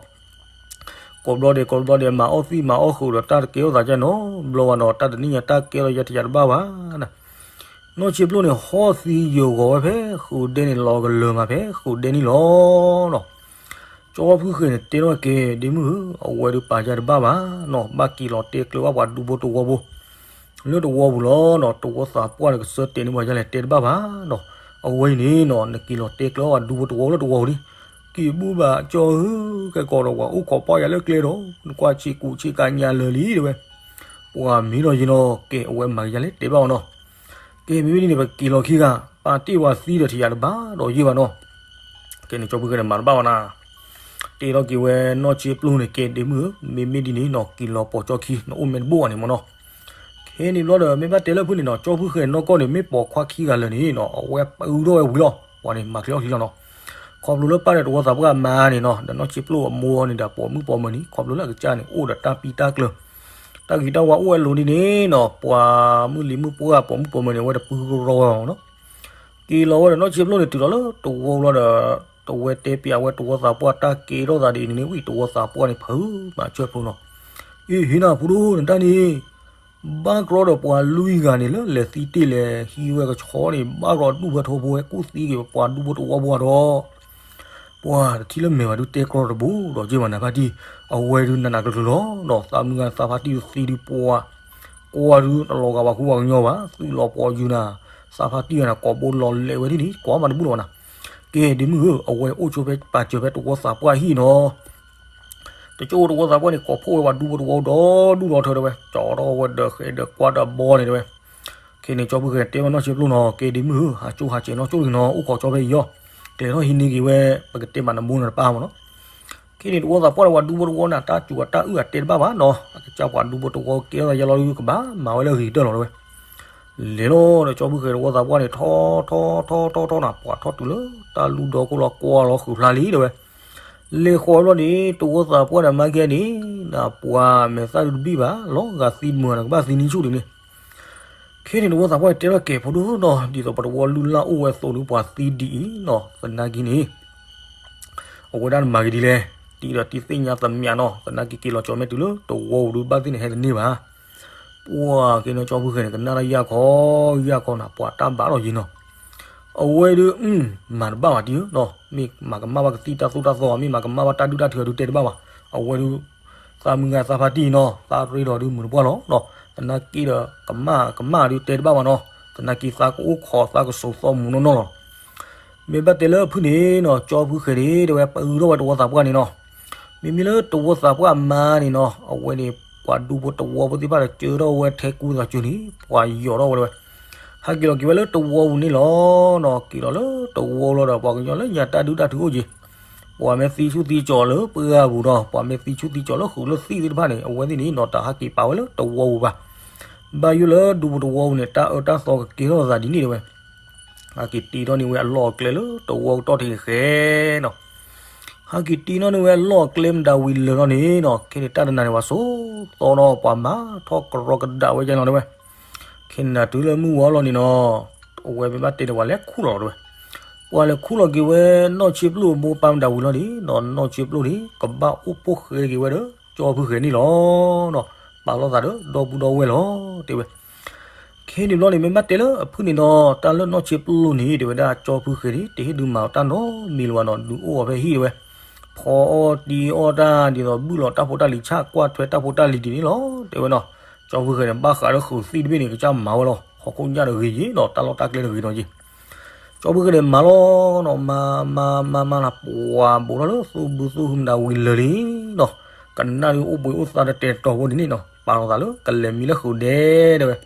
ကိးဘျီဒဲးကိးဘျီဒဲး မၤအီၣ်သံမၤအီၣ်ဃုာ်ဒီးတၢ်တကဲထီၣ်သးယါနီတဘျီဘၣ်နီၤ, တၢ်တနံၣ်ညါတၢ်ကဲထီၣ်ယါတယါတဘၣ်ဘၣ်နၤ, နီၢ်ဆ့ပျိၢ်န့ၣ် ဟီၣ်သံယၢၤဂီၤဝဲဖဲဃုာ်ဒဲန့ၣ် လီၤကလၢၤမးဖဲဃုာ်ဒဲန့ၣ်လီၤနီၤ ကၠီဖုဃဲန့ၣ်တဲထီၣ်ကဲ ဒ့မုၣ်ဧၢ, အဝဲဒုးပာ်ယါတဘၣ်ဘၣ်နီၤ, ဘၣ်က့ၤလီၤတဲကျၢၤဘၣ်ပှၤဒူဖိတဝီဖိ, လၢတဝီပူၤလီၤနီၤ, တဝီသးပှၢ်န့ၣ် ကစၢၢ်တဲာ်န့ၢ်ပှၤယါလဲၣ် တဲတဘၣ်ဘၣ်နီၤ. အဝဲအံၤန့ၣ်နီၤ နက့ၤလီၤတဲကျၢၤဝဲဒူဖိတဝီလၢတဝီပူၤလံ. က့ၤဘူၣ်ဘၣ်ကၠီဧၢ, ကဲကီးဒီးပှၤအိၣ်ခိးပှၢ်ယၤလၢကျဲဒီး နကွၢ်ဆ့ကူဆ့ကၤညါလၢာ်လံတဲဝဲ. ပှၤမ့ၢ်ဒီးယနီၤ ကဲအဝဲမၤကယါလဲၣ်တဲဘၣ်အီၤနီၤ. ကဲမ့မ့ၢ်ဒ်န့ၣ် ပက့ၤလီၤခံဂၤ ပာ်တ့ၢ်ဝဲသံဒီးထံၣ်ယၤတဘၣ်ဒီးယဲၢ်ဘၣ်နီၤ. ကဲန့ၣ်ကၠီဖုဃဲန့ၣ်မၤတဘၣ်ဘၣ်နၤ တ့ထီၣ်က့ၤဝဲနီၢ်ဆ့ပျိၢ်န့ၣ် ကဲဒ့မုၣ်ဧၢ, မ့မ့ၢ်ဒ်န့ၣ်နီၤ က့ၤလီၤပိာ်ကၠီခံ နအိၣ်မ့ၢ်တဘိၣ်ဘၣ်န့ၣ်မ့ၢ်နီၤ. ခဲန့ၣ်ဘျီဒီး မ့ၢ်ဘၣ်တဲလၢဖုန့ၣ်နီၤ ကၠီဖုဃဲနီၢ်ကီၢ်န့ၣ် မ့ၢ်ပိာ်ခွါခံဂၤလၢာ်န့ၣ်နီၤ အဝဲပာ်အုးထီၣ်ဝဲဝံၤလီၤ. ပှၤန့ၣ်မၤချ့အီၣ်ချ့လီၤနီၤ. ခီဖျိလၢပၢ်ဒီးတဝီသးပှၢ်မါန့ၣ်နီၤ ဒီးနီၢ်ဆ့ပျိၢ်အမိၢ်န့ၣ်ဒီးပိာ်မုၣ်ပိာ်မၢၤန့ၣ် ခီဖျိလၢအကစၢ်န့ၣ် အိၣ်ဒီးတၢ်ပံတၢ်ကျၢၤ တၢ်ဂ့ၤတၢ်ဝါအိၣ်ဝဲလိၤဒ်န့ၣ်နီၤ ပှၤမုၢ်လံၤမုၢ်ပှၢ်ပိာ်မုၣ်ပိာ်မၢၤန့ၣ် အဝဲတပူၤကရီဝဲနီၤ. က့ၤလီၤဝဲဒီးနီၢ်ဆ့ပျိၢ်န့ၣ် တုၤလီၤလၢတဝီလီၤဒီး တဝဲတဲပျးဝဲတဝီသးပှၢ်တၢ်ကဲထီၣ်သးဒ်အံၤန့ၣ် ဝံၤတဝီသးပှၢ်န့ၣ် ဖုးမၤစၢၤဖိနီၤ. အ့ ဟ့ၣ်နၤဖိဒိၣ် နတၢ်န့ၣ် ဘၣ်ကြီဒီးပှၤလွံၢ်ဂၤန့ၣ် လၢလဲၤသံတ့ၢ်လဲၤဟံးဝဲကဆီန့ၣ် ဘၣ်ကြီဒူၣ်ဖဲထိဖိဝဲ ကူၣ်သံက့ၤပှၤဒူဖိတဝီပူၤဒီး ပှၤတထံၣ်လၢမဲာ်ဘၣ်ဒုးတဲကြီတဘိဒီးက့ၤဘၣ်နၤဖါတံၢ် အဝဲဒုးနးနးကျၢၤကျၢၤလီၤနီၤ. သးမုၢ်ဂၤသးဖါတံၢ်သံဒုးပှၤ ကွၢ်ဒုးတလီၤဂာ်ပှၤဃူပှၤကညီဘၣ် သုးလီၤပှီၢ်ယုာ်နၤ သးဖါတံၢ်ဂၤန့ၣ် ကိးဘိလီၤလဲၤဝဲဒ်န့ၣ် ကွၢ်မးတဘူၣ်လီၤဘၣ်နၤ. ကဲဒ့မုၣ်ဧၢ အဝဲအိၣ်ဆိဖဲပာ်စၢၤဖဲတဝီသးပှၢ်ဟံၣ်နီၤ တကၠိတဝီသးပှၢ်န့ၣ် ကိးဖှိၣ်ဝဲပှၤဒူဖိတဝီဒီဒူၣ်ဒီထၢတဲဝဲ ကၠီထီၣ်ဝဲဒီးဃဲဒီးကွၢ်ဒီးဘီန့ၣ်တဲဝဲ. ခဲန့ၣ်ကၠီဖုဃဲန့ၣ် တဲဝဲနီၢ်ဆ့ပျိၢ်နီၤ ကဲဒ့မုၣ်ဧၢ ဟးကၠိဟးစဲးနီၢ်ကၠိလံနီၤ အိၣ်ခိးကၠီဖဲအံၤအီၤ ကျဲၤထီၣ်ဟံးန့ၢ်က့ၤဝဲ ပကတဲမးနမိၢ်နပၢ်မ့ၢ်နီၤ. ခဲန့ၣ်တဝီသးပှၢ်ဒီးပှၤဒူဖိတဝီန့ၣ် တၢ်စူၤအတၢ်အုၣ်အတဲတဘၣ်ဘၣ်နီၤ အကစၢ်ပှၤဒူဖိတဝီကဲထီၣ်သးယါလီၤဒုးကဘၣ်မၤဝဲလၢအဂ့ၤကတၢၢ်လီၤတဲဝဲ. လဲၤလီၤဒီးကၠီဖုဃဲတဝီသးပှၢ်န့ၣ် ထီၣ်ထီၣ်ထီၣ်ထီၣ်ထီၣ်နၤ ပှၤထီၣ်တုၤလၢတၢ်လူၢ်ဒီခိၣ်လီၤကွၢ်လီၤဃုာ်ဖျါလံတဲဝဲ. လဲၤဃီၤဘျီန့ၣ် တဝီသးပှၢ်ဒီးမါကဲန့ၣ် နပှၤမဲာ်သၣ်ဒုးတဘံၣ်ဘၣ် လီၤဂာ်သံတမုာ်နကဘၣ်သံနံဆူၣ်ဒ်န့ၣ်. ခဲန့ၣ်တဝီသးပှၢ်တဲထီၣ်ကဲၤဖိဒိၣ်နီၤ ဒ်သိးပတဝီလုၢ်လၢ်အိၣ်ဝဲအသိးဒီးပှၤသံဒ်အံၤနီၤ သနာ်က့န့ၣ် အဝဲဒၣ်နမၤက့ၤဒ်လဲၣ် တံၤဒီးတံၤသ့ၣ်ညါသမးနီၤ သနာ်က့က့ၤလီၤကၠီမဲာ်တုၤလၢတဝီပူၤဒုးဘၣ်သ့ၣ်န့ၣ်ဟဲတန့ၢ်ဘၣ်. ပှၤက့ၤနီၤကၠီဖုဃဲန့ၣ် ကနၣ်တၢ်ယၢ်ခီ ယၢ်ခီနၤ ပှၤတၢ်ဘၣ်လီၤယံၤနီၤ အဝဲဒုး မၤတဘၣ်ဘၣ်တံၤဧၢနီၤ မ့ၢ်မၤကမၣ်ဘၣ်ကသံၣ်တၢ်သိၣ်တၢ်သီ မ့ၢ်မၤကမၣ်ဘၣ်တၢ်ဒုၣ်တၢ်ထုးဒုးတဲတဘၣ်ဘၣ်. အဝဲဒုး သးမုၢ်ဂၤသးဖါတံၢ်နီၤ သးရ့ဒီးဒုးမုာ်တပှၢ်လီၤနီၤ သနာ်က့ဒီး ကမၣ်ကမၣ်ဒုးတဲတဘၣ်ဘၣ်နီၤ သနာ်က့သးကအိၣ်ခိးသးကစိာ်သီမူးနီၢ်နီၢ်လီၤ. မ့ၢ်ဘၣ်တဲလၢဖုန့ၣ်နီၤ ကၠီဖုဃဲန့ၣ် တဲဝဲပအုးထီၣ်ဝဲတဝီသးပှၢ်န့ၣ်နီၤ မ့မ့ၢ်လၢတဝီသးပှၢ်အမါန့ၣ်နီၤ အဝဲန့ၣ် ပှၤဒူဖိတဝီဖိသ့ၣ်တဖၣ်ဒီး ကၢထီၣ်ဝဲထဲကူသးစၢၤန့ၣ် ပှၤယီၤထီၣ်ဝဲလၢဝဲ ဟဲက့ၤလီၤက့ၤဝဲလၢတဝီပူၤန့ၣ်လီၤနီၤ က့ၤလီၤလၢတဝီလီၤဒီး ပှၤကညီလၢညါတၢ်ဒုၣ်တၢ်ထုးအိၣ်က့ၤ ပှၤမ့ၢ်သံဆူၣ်သံကၠီၤလၢပှၢ်ပူၤဒီး ပှၤမ့ၢ်သံဆူၣ်သံကၠီၤလၢဃုာ်လၢသံၣ်သ့ၣ်တဖၣ်န့ၣ် အဝဲသ့ၣ်န့ၣ်နီၤ တဟးက့ၤပာ်ဝဲလၢတဝီပူၤဘၣ်. ဘၣ်ယိၣ်လၢဒူဖိတဝီပူၤန့ၣ် တၢ်အၢတၢ်သီကကဲထီၣ်သးဒ်န့ၣ်တဲဝဲ ဟဲက့ၤတ့ထီၣ်န့ၢ်ဝဲအလီၢ်အကျဲလၢတဝီကတီၢ်ထံးဃဲနီၤ ဟဲက့ၤတ့ထီၣ်န့ၢ်ဝဲအလီၢ်အကျဲမတၤဝံၤလၢာ်လီၤန့ၣ်နီၤ ခဲန့ၣ်တၢ်တနၤန့ၣ် ပှၤစိာ်သီနီၤ ပှၤမၤထီၣ်ကရီကဒးဝဲယါလီၤတဲဝဲ. ခဲန့ၣ်နၤတုၤလၢမုၢ်ဝါလီၤန့ၣ်နီၤ အဝဲမ့ၢ်ဘၣ်တဲန့ၣ် ပှၤလဲၤခူၣ်လီၤတဲဝဲ ပှၤလဲၤခူၣ်လီၤက့ၤဝဲ နီၢ်ဆ့ပျိၢ်အမိၢ်ပၢ်မတၤဝံၤလီၤန့ၣ်နီၤ နီၢ်ဆ့ပျိၢ်န့ၣ် ကဘၣ်အိၣ်ဖိၣ်ဃဲက့ၤဝဲဒီး ကၠီဖုဃဲန့ၣ်လီၤနီၤ ပာ်လီၤသးဒီး ဒီပုၢ်ဒီဝဲၢ်လီၤ တဲဝဲ ခဲန့ၣ်ဘျီန့ၣ် မ့ၢ်ဘၣ်တဲလၢအဖုန့ၣ်နီၤ တၢ်လၢနီၢ်ဆ့ပျိၢ်န့ၣ် တဲဝဲဒၣ် ကၠီဖုဃဲန့ၣ် တဟ့ၣ်ဒုးမၤအီၤတၢ်နီတမံၤလၢၤဘၣ်နီၤ ဒုးအိၣ်အီၤဖဲဟံၣ်တဲဝဲ ဖီအီၣ်တံၢ်အီၣ်တၢ် ဒ်သိးဘုၣ်လီၤတၢ်ဖိတၢ်လံၤဆၣ် ကွၢ်ထွဲတၢ်ဖိတၢ်လံၤဒ်န့ၣ်လီၤ တဲဝဲနီၤ ကၠီဖုဃဲန့ၣ် ဘၣ်ဃးလၢဃုာ်သံၣ်တဘ့ၣ်န့ၣ် ကစၢ်မၤဝဲလီၤ ဟီၣ်ခိၣ်ညၣ်တဂ့ၤယ့ၤနီၤ တၢ်လီၢ်တၢ်ကျဲတဂ့ၤနီၤယ့ၤ ကၠီဖုဃဲန့ၣ်မၤလီၤနီၤ မၤမၤမၤမၤနၤ ပှၤဘူးထီၣ်လၢသူဘုသူဟုမတၤဝံၤလၢာ်လံနီၤ ကနၣ်ဒုးအိၣ်ဘှံးအိၣ်သါတတဲာ်တတီၤဖိဒ်န့ၣ်နီၤ ပာ်လီၤသးလၢကလဲၤမံလၢဃုာ်ဒဲတဲဝဲ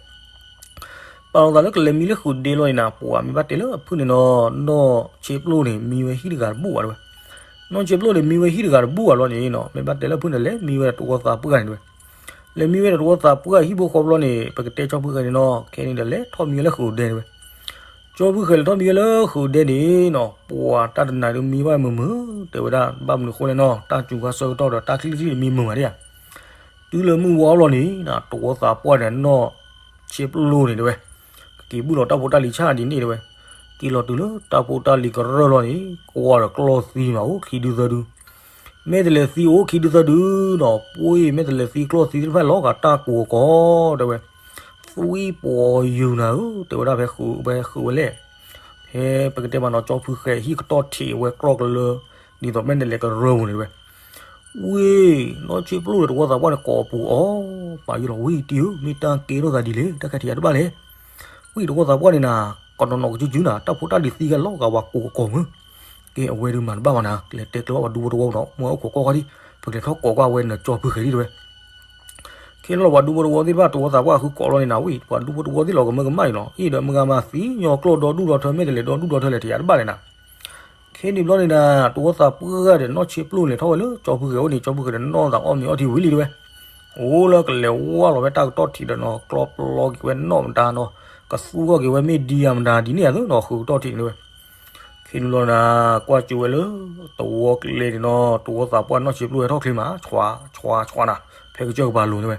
ပာ်လီၤသးလၢကလဲၤမံလၢဃုာ်ဒဲလီၤန့ၣ်နၤ ပှၤမ့ၢ်ဘၣ်တဲလၢအဖုန့ၣ်နီၤ နီၢ်ဆ့ပျိၢ်န့ၣ် မံဝဲဟံၣ်တဂၤတဘူၣ်ဘၣ်တဲဝဲ နီၢ်ဆ့ပျိၢ်န့ၣ် မံဝဲဟံၣ်တဂၤတဘူၣ်ဘၣ်လီၤန့ၣ်နီၤ မ့ၢ်ဘၣ်တဲလၢအဖုန့ၣ် လဲၤမံဝဲဒီးတဝီသးပှၢ်န့ၣ်တဲဝဲ လဲၤမံဝဲဒီးတဝီသးပှၢ်ဟံၣ်ဖိဃီဘျီန့ၣ် ပကတဲကၠီဖုဃဲန့ၣ်နီၤ ခဲန့ၣ်ဒီးလဲၤထီၣ်မံဝဲလၢဃုာ်ဒဲတဲဝဲ ကၠီဖုဃဲလဲၤထီၣ်မံဝဲလၢဃုာ်ဒဲန့ၣ်နီၤ ပှၤတၢ်တနၤဒုးမံဘၣ်မုာ်မုာ် တဲဝဲဒၣ် ဘၣ်မနုၤဃိလဲၣ်နီၤ တၢ်စူၤခါဆၢကတီၢ်ဒီးတၢ်ချံတချံမံမုာ်မးဒ်ဧါ တုၤလၢမုၢ်ဝါဘျီန့ၣ် တဝီသးပှၢ်န့ၣ် နီၢ်ဆ့ပျိၢ်န့ၣ်တဲဝဲ ကက့ၤဘုၣ်လီၤတၢ်ဖိတၢ်လံၤဆၣ်ဒ်န့ၣ်တဲဝဲ က့ၤလီၤတုၤလၢတၢ်ဖိတၢ်လံၤကရၢလီၤန့ၣ် ကွၢ်ဒီးကျီၢ်သံမးအိၣ်ခံဒုသၢဒု မ့ၢ်တလဲၤသံအိၣ်ခံဒုသၢဒုနီၤ ပှ့ၤမ့ၢ်တလဲၤသံကျီၢ်သံသ့ၣ်တဖၣ်လီၤဂာ်တၢ်ကိးကီးတဲဝဲ သွံၣ်ပှီၤယုာ်နၤဧၢ တဲဝဲဒၣ်ဖဲဃုာ်ဝဲဃုာ်ဝဲလဲၣ် ဖဲပကတဲမးနီၤ ကၠီဖုဃဲဟံၣ်ကတီၢ်ထံးဝဲကြီကလၢ ဒ်သိးမ့ၢ်တလဲၤကရၢပူၤန့ၣ်တဲဝဲ ဝံၤ နီၢ်ဆ့ပျိၢ်ဒီးတဝီသးပှၢ်န့ၣ်ကိးပူၤအီၤ, ပာ်ယိၣ်လီၤဝံၤတံၢ်ဧၢ, မ့ၢ်တၢ်ကဲထီၣ်သးဒ်လဲၣ်, တၢ်ခဲထံးယၤတဘၣ်လဲၣ်. ဝံၤတဝီသးပှၢ်န့ၣ်နၤ ကနီၤနီၤကစုကစုနၤ တၢ်ဖိတၢ်လံၤသံဂၤလီၤဂာ်ဝဲကိးကကိးမုၢ်, ကဲအဝဲဒုးမၤတဘၣ်ဘၣ်နၤ ကလဲၤတဲကျၢၤဘၣ်ပှၤဒူဖိတဝီဒီး မ့ၢ်အိၣ်ခိးကွၢ်ခီဒံး, ပကလဲၤထီၣ်ကိးကွၢ်ဝဲနကၠီဖုဃဲၤဒံးတဲဝဲ ခဲလၢာ်ပှၤဒူဖိတဝီသ့ၣ်တဖၣ် တဝီသးပှၢ်ဃုကိးလီၤန့ၣ်နၤဝံၤ ပှၤဒူဖိတဝီသ့ၣ်လီၤကမၢကမၣ်န့ၣ်လီၤ. အ့ၣ်ဒီးမုၢ်ဂၤမၤသံညီကျိာ်ဒီဒူၣ်ဒီထၢ မ့ၢ်တလဲၤဒီဒူၣ်ဒီထၢလဲၣ် ထံၣ်ယၤတဘၣ်လဲၣ်နၤ. ခဲန့ၣ်ဘျီန့ၣ်နၤ တဝီသးပှၢ်ဂၤဒီး နီၢ်ဆ့ပျိၢ်လဲၤထီၣ်ဝဲလၢကၠီဖုဃဲၤအိၣ်န့ၣ် ကၠီဖုဃဲၤဒီးနီၢ်သးအီၣ်မ့ၤအီထံဝံၤလံတဲဝဲ. အိၣ်လၢကလဲၤဝါလီၤဝဲတၢ်ကတီၢ်ထံးဒီးနီၤ ကျီပျီက့ၤဝဲနီၣ်မတၤနီၤ ကသူဂီၢ်က့ၤဝဲမ့ၢ်ဒံယၤမတၤဒ်န့ၣ်အသိးနီၤ ဃုကတီၢ်ထံးန့ၣ်တဲဝဲ. ခဲန့ၣ်လီၤနၤ ကွၢ်ကၠိဝဲလၢ တဝီကျဲန့ၣ်နီၤ တဝီသးပှၢ်နီၢ်ဆ့ပျိၢ်ဟဲထီၣ်ချ့မး ဆွးဆွးဆွးနၤ ဖဲကစၢၢ်ကပၤလိၤန့ၣ်ဝဲ.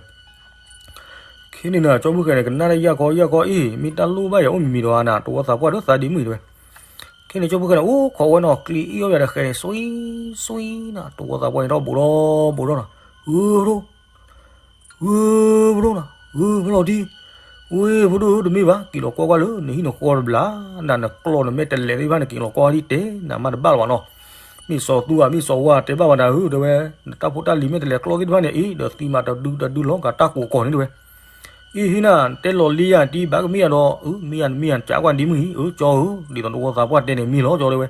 ခဲန့ၣ်နၤ ကၠီဖုဃဲၤန့ၣ် ကနၣ်တၢ်ယၢ်ခီယၢ်ခီအ့ၣ် မ့ၢ်တၢ်လိၣ်ဘၣ်ယၤအိၣ်မံၤမံၤဒီးနၤ တဝီသးပှၢ်ဒီးသးဒ့မုၣ်တဲဝဲ. ခဲန့ၣ်ကၠီဖုဃဲၤန့ၣ် အိၣ်ခိးဝဲနီၤ ကျ့အ့ၣ်အီၣ်ယၤဒီးဃဲၤန့ၣ် စွံစွံနၤ တဝီသးပှၢ်န့ၣ်ထီၣ်ဘူးထီၣ်ဘူးထီၣ်နီၤ ဂုၢ်ဖးဒိၣ် ဂုၢ်ဖးဒိၣ်နီၤ ဂုၢ်ဖးလီၤတံၢ် ဝ့ၢ်ဖးဒိၣ်ဧၢ တမ့ၢ်ဘၣ် က့ၤလီၤကွၢ်ကွၢ်လၢနဟံၣ်နဃီတဘျီ နကျီၢ်နမဲာ်တလဲးသ့ၣ်တဖၣ်န့ၣ် က့ၤလီၤကွၢ်ဒံးတဲနၤမးတဘၣ်လၢၤဘၣ်နီၤ. မ့ၢ်စီၤသူဧါ မ့ၢ်စီၤဝါတဲဘၣ်ဝဲဒၣ်ဧၢ တဲဝဲ နတၢ်ဖိတၢ်လံၤမဲာ်တလဲးကျီၢ်သ့ၣ်တဖၣ်န့ၣ် အ့ၣ် ဒီးသံမးတဒုတဒုလီၤ ကးတၢ်ကိးကီးန့ၣ်တဲဝဲ. အ့ၣ်ဟံၣ်နၤ တဲလီၤလံယၤတံၢ်ဘၣ်ကမ့ၢ်ယၤဒီး အၢ မ့ၢ်ယၤတမ့ၢ်ယၤ ကးကွၢ်ဒ့မုၣ်ဟံၣ် အၢ ကၠီဧၢ ဒ်သိးတဝီသးပှၢ်တဲန့ၣ်မ့ၢ်လီၤကၠီတဲဝဲ.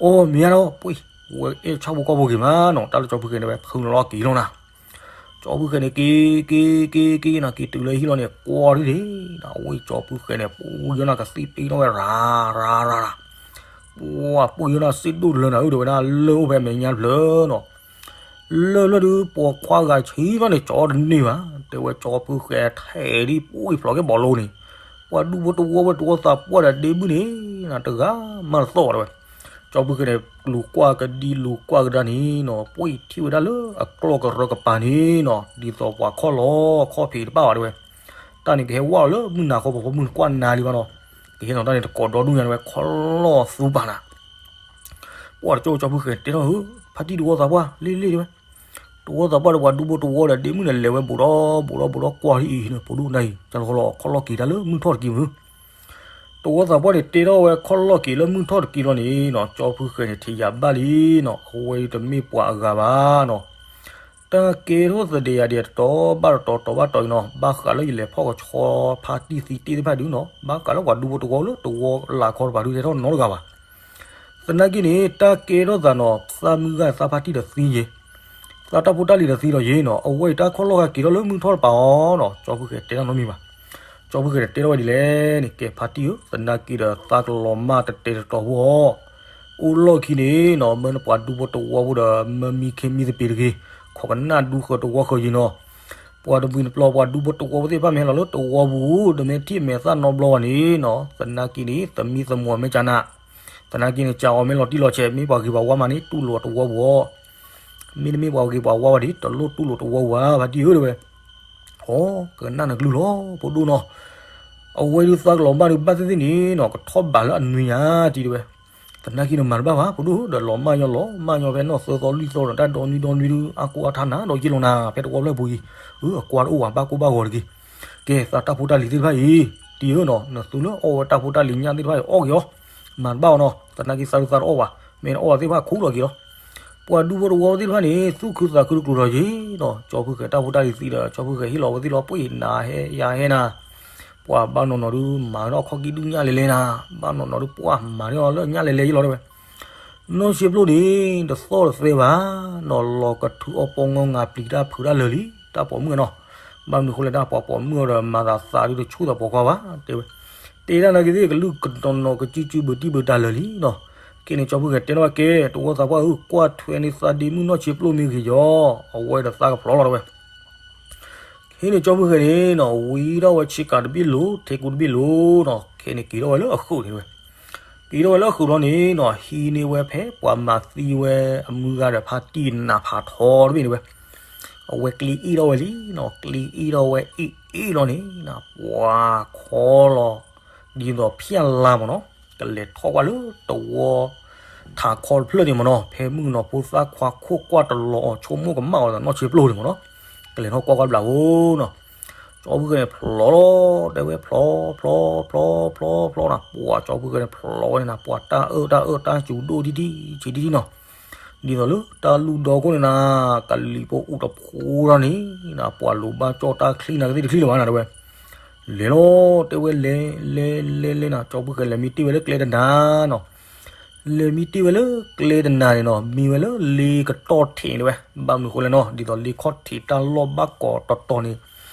အိၣ်မ့ၢ်ယၤဒီး ပှ့ၢ် ဝဲအဲၣ်ဆၣ်ဖိကီၢ်ဖိဂ့ၤမးနီၤ တၢ်လၢကၠီဖုဃဲၤန့ၣ်တဲဝဲ ဖုလီၤလီၤက့ၤလီၤနၤ ကၠီဖုဃဲၤန့ၣ် က့ၤ က့ၤ က့ၤ က့ၤ က့ၤနၤ က့ၤတုၤလၢဟံၣ်လီၤန့ၣ် ကွၢ်ဒ်န့ၣ် အဝဲကၠီဖုဃဲၤန့ၣ် ပူၤယိနၤကသံၣ်ပ့ၤနီၣ်ဝဲ ရၤ ရၤ ရၤ ရၤ ပှၤပူၤယိနၤစ့ဒိၣ်လၢနၤ အၢ တဲဝဲဒၣ် လၢအိၣ်ဖဲမဲာ်ညါတဖျၢၣ်နီၤ လၢလၢဒုး ပိာ်ခွါဂၤဆံးဘၣ်န့ၣ် ကၠီတန့ၢ်ဘၣ် တဲဝဲကၠီဖုဃဲၤထဲဒ်ပှ့ၤဖျိးက့ၤဘီလိန့ၣ် ပှၤဒူဖိတဝီဝဲတဝီသးပှၢ်ဒီးဒ့မုၣ်န့ၣ် တဂၤမးတသီၣ်ဘၣ်တဲဝဲ ကၠီဖုဃဲၤန့ၣ် လူၤကွၢ်ကဒံလူၤကွၢ်ကဒါန့ၣ်နီၤ ပှ့ၤထံၣ်ဝဲဒၣ်လၢအကျီၢ်ကရၢကပၤန့ၣ်နီၤ ဒ်သိးပှၤခီၣ်လီၤခီၣ်ဖံးတဘၣ်ဘၣ်တဲဝဲ တၢ်န့ၣ်ကဟဲဝဲလီၤလၢမုၢ်နၤခီ ပှၤဖိမုၣ်နကွၢ်နၤလံဘၣ်နီၤ ကဟဲနီၤတၢ်န့ၣ်တကိးဒီဒူၣ်ညါတဲဝဲ ခီၣ်လီၢ်သူပာ်နၤ ပှၤတကၠိကၠီဖုဃဲၤတဲထီၣ်ဧၢ ဖါတံၢ်တဝီသးပှၢ် လ့လ့တဲဝဲ တဝီသးပှၢ်ဒီးပှၤဒူဖိတဝီဒီးဒ့မုၣ်န့ၣ် လဲၤဝဲဘူးဒီးဘူးဒီးဘူးဒီးကွၢ်လံအံၤန့ၣ် ပဒိၣ်နၤအံၤ ကၠီလီၤခီၣ်လီၢ်က့ၤတၢ်လၢမုၢ်ထီၣ်တက့ၢ်မုၢ် တဝီသးပှၢ်န့ၣ် တဲထီၣ်ဝဲခီၣ်လီၢ်က့ၤလၢမုၢ်ထီၣ်တက့ၢ်လီၤန့ၣ်နီၤ ကၠီဖုဃဲၤန့ၣ် ထံၣ်ယၤဘၣ်လံနီၤ အဝဲတမ့ၢ်ပှၤအဂၤဘၣ်နီၤ တၢ်ကဲထီၣ်သဒဲးယၤဒဲးတတီၤဘၣ်တတီၤတီၤဘၣ်တီၤအံၤနီၤ ဘၣ်ဃးလၢယလဲၤဖီၣ်ကဆှီဖါတံၢ်သံတ့ၢ်သ့ၣ်တဖၣ်ဒုနီၤ ဘၣ်ဃးလၢပှၤဒူဖိတဝီလၢတဝီလၢ်ခီတပၤဒုတဲထီၣ်နီတဂၤဘၣ် သနာ်က့န့ၣ် တၢ်ကဲထီၣ်သးနီၤ သးမုၢ်ဂၢ်သးဖါတံၢ်ဒီးသံယဲ သးတၢ်ဖိတၢ်လံၤဒီးသံလီၤယဲနီၤ အဝဲအံၤတၢ်ခီၣ်လီၢ်ဂၤက့ၤထီၣ်လၢမုၢ်ထီၣ်တပၤအီၤနီၤ ကၠီဖုဃဲၤတဲတၢ်နီတမံၤဘၣ် ကၠီဖုဃဲၤန့ၣ်တဲထီၣ်ဝဲဒ်လဲၣ်န့ၣ် ကဲဖါတံၢ်ဧၢ သနာ်က့ဒီးသးကလီၤမၢ်တတဲာ်တတီၤဖိအီၤ အိၣ်လီၢ်ခံန့ၣ်နီၤ မၢနပှၤဒူဖိတဝီဖိဒီး မၢမံခ့မံသပ့ၤတဂ့ၤ ခိးကနၣ်ဒူဃၢၤတဝီဃၢၤယံၤနီၤ ပှၤတမှံၤတပျီၤ ပှၤဒူဖိတဝီဖိသ့ၣ်တဖၣ်မ့ၢ်ဟဲလီၤလၢတဝီပူၤ ဒီးမ့ၢ်ထံၣ်မဲာ်သၣ်နီတဘျီဘၣ်န့ၣ်နီၤ သနာ်က့န့ၣ် သမံသမိးမ့ၢ်ကနၣ် သနာ်က့န့ၣ် ကၢ်အီၤမ့ၢ်လီၤတံၢ်လီၤဆဲး မ့ၢ်ပှၤဂ့ၤပှၤဝါမးန့ၣ် တူၢ်လိာ်တဝီပူၤအီၤ မ့တမ့ၢ်ပှၤဂ့ၤပှၤဝါဘၣ်ဒီး တလိၣ်တူၢ်လိာ်တဝီပူၤဘၣ် ဖါတံၢ်ဧၢတဲဝဲ အိကနၣ်နကလုၢ်လီၤ ဖိဒိၣ်နီၤ အဝဲဒုးသးကလီၤမၢ်ဒုးဘၣ်သ့ၣ်သ့ၣ်န့ၣ်နီၤ ကထီၣ်ဘးလၢအနွံညါတံၢ်တဲဝဲ သနာ်က့န့ၣ်မၤတဘၣ်ဘၣ် ဖိဒိၣ်ဧၢ ဒီးလီၤမၢ်ညီလီၤမၢ်ညီဖဲနီၢ်သၢသီလွံၢ်သီဒီး တၢ်ဒီနွံဒီနွံဒုး အါကိးအါထါနၤဒီးယ့ၢ်လီၤနၤ ဖဲတဝီဖျၢၣ်ပူၤအံၤ အၢ အကွၢ်တအိၣ်ဘၣ် ဘၣ်ကိၢ်ဘၣ်ဂီၤတဂ့ၤ ကဲ သးတၢ်ဖိတၢ်လံၤသ့ၣ်တဖၣ်အံၤ တံၢ်ဧၢနီၤ နသုလၢအီၣ်ဝဲတၢ်ဖိတၢ်လံၤညၣ်သ့ၣ်တဖၣ်အံၤ အီၣ်က့ၤအီၤ မၤတဘၣ်အီၤနီၤ သနာ်က့သးဒုးသးတအီၣ်ဘၣ် မ့ၢ်နအီၣ်ဘၣ်သ့ၣ်တဖၣ်ခူၣ်လီၤက့ၤလီၤ ပှၤဒူဖိတဝီသ့ၣ်တဖၣ်န့ၣ် သူၣ်ခုသးခုတကျိၤထီၣ်ယံၤနီၤ ကၠီဖုဃဲၤတၢ်ဖိတၢ်လံၤသံဒီး ကၠီဖုဃဲၤဟ့ၣ်လီၤဝဲသ့ၣ်လီၤ ပှ့ၤနၤဟဲယၤဟဲနၤ ပှၤဘၣ်နီၢ်နီၢ်ဒုး မၤထီၣ်ခီၣ်ကံၢ်ဒုၣ်ညၣ်လဲၤလဲၤနၤ ဘၣ်နီၢ်နီၢ်ဒုး ပှၤမၤထီၣ်လၢညၣ်လဲၤလဲၤယံၤလီၤတဲဝဲ နီၢ်ဆံးပျိၢ်န့ၣ် တသီၣ်တသဲဘၣ်နီၤ လီၤကထုးအီၣ်ပီငီငၤပျံၤတၢ်ဖုးတၢ်လၢာ်လံ တၢ်ပိာ်မုၣ်နီၤ ဘၣ်မနုၤဃိလဲၣ် တၢ်ပှၤပိာ်မုၣ်အီၤဒီး မၤသးသးဒုးတဆူၣ်သးပိာ်ခွါဘၣ် တဲဝဲ တဲတၢ်နာ်က့သ့ၣ် ကလုၢ်ကနီၤနီၤကစုကစုဘုတံၢ်ဘုတၢ်လၢာ်လံနီၤ ခဲန့ၣ်ကၠီဖုဃဲၤတဲထီၣ်ဝဲကဲ တဝီသးပှၢ်ဧၢ ကွၢ်ထွဲန့ၢ်သးဒ့မုၣ်နီၢ်ဆံးပျိၢ်မ့ၢ်ဂ့ၤယီၤ အဝဲဒီးသးကဖျိးလီၤတဲဝဲ ဟံးန့ၣ်ကၠီဖုဃဲၤန့ၣ်နီၤ ဝံထီၣ်ဝဲဆ့ကၤတဘ့ၣ်လိၤ ထဲကူတဘ့ၣ်လိၤနီၤ ခဲန့ၣ်က့ၤထီၣ်ဝဲလၢအဃုာ်န့ၣ်ဝဲ က့ၤထီၣ်ဝဲလၢအဃုာ်လီၤန့ၣ်နီၤ ဟံးန့ၢ်ဝဲဖဲပှၤမၤသံဝဲအမုၢ်ဂၤဒီးဖါတံၢ်နးဖးထီတဘ့ၣ်န့ၣ်ဝဲ အဝဲကျ့အ့ၣ်ထီၣ်ဝဲလံနီၤ ကျ့အ့ၣ်ထီၣ်ဝဲအ့ၣ်အ့ၣ်လီၤန့ၣ်နီၤ ပှၤခီလီၤ ဒ်သိးဖၠၣ်လါမ့ၢ်နီၤ ကလဲၤထီၣ်ကွၢ်လၢတဝီ ထးခီတဖျၢၣ်န့ၣ်မ့ၢ်နီၤ ဖဲမုၣ်ကနီၤဖိသၣ်ခွါခိၣ်ကွၢ်တလီၤအီၤ ဆိကမိၣ်ကမၣ်အီၤဒီးနီၢ်ဆံးပျိၢ်န့ၣ်မ့ၢ်နီၤ ကလဲၤထီၣ်ကွၢ်ကွၢ်ဘျးဧိၤနီၤ ကၠီဖုဃဲၤန့ၣ် ဖျိးလီၤ တဲဝဲဖျိး ဖျိး ဖျိး ဖျိး ဖျိးနၤ ပှၤကၠီဖုဃဲၤန့ၣ် ဖျိးဝဲန့ၣ်နၤ ပှၤတၢ်အၢတၢ်အၢတၢ်စူၤဒိၣ်ဒံးဒံး ဆံးဒံးဒံးနီၤ ဒ်သိးလၢတၢ်လူၢ်ဒီခိၣ်န့ၣ်နၤ, ကလံၤဖိအိၣ်တဖိထီၣ်န့ၣ်နၤ, ပှၤလိၤဘၣ်ကၠီၣ်တၢ်ချံနၤကသ့ၣ်တချံလၢၤဘၣ်နၤတဲဝဲ. လဲၤလီၤတဲဝဲလဲၤ လဲၤ လဲၤလဲၤနၤ, ကၠီဖုၣ်ဃဲလဲၤမံတ့ၢ်ဝဲလၢကျဲတနၤနီၤ. လဲၤမံတ့ၢ်ဝဲလၢကျဲတနၤန့ၣ်နီၤ, မံဝဲလၢလ့ကတီၢ်ထံးတဲဝဲ, ဘၣ်မနုၤဃိလဲၣ်နီၤ, ဒ်သိးလ့ခီၣ်ထံးတၢ်လီၢ်ဘၣ်ကိးတီၤတီၤန့ၣ်,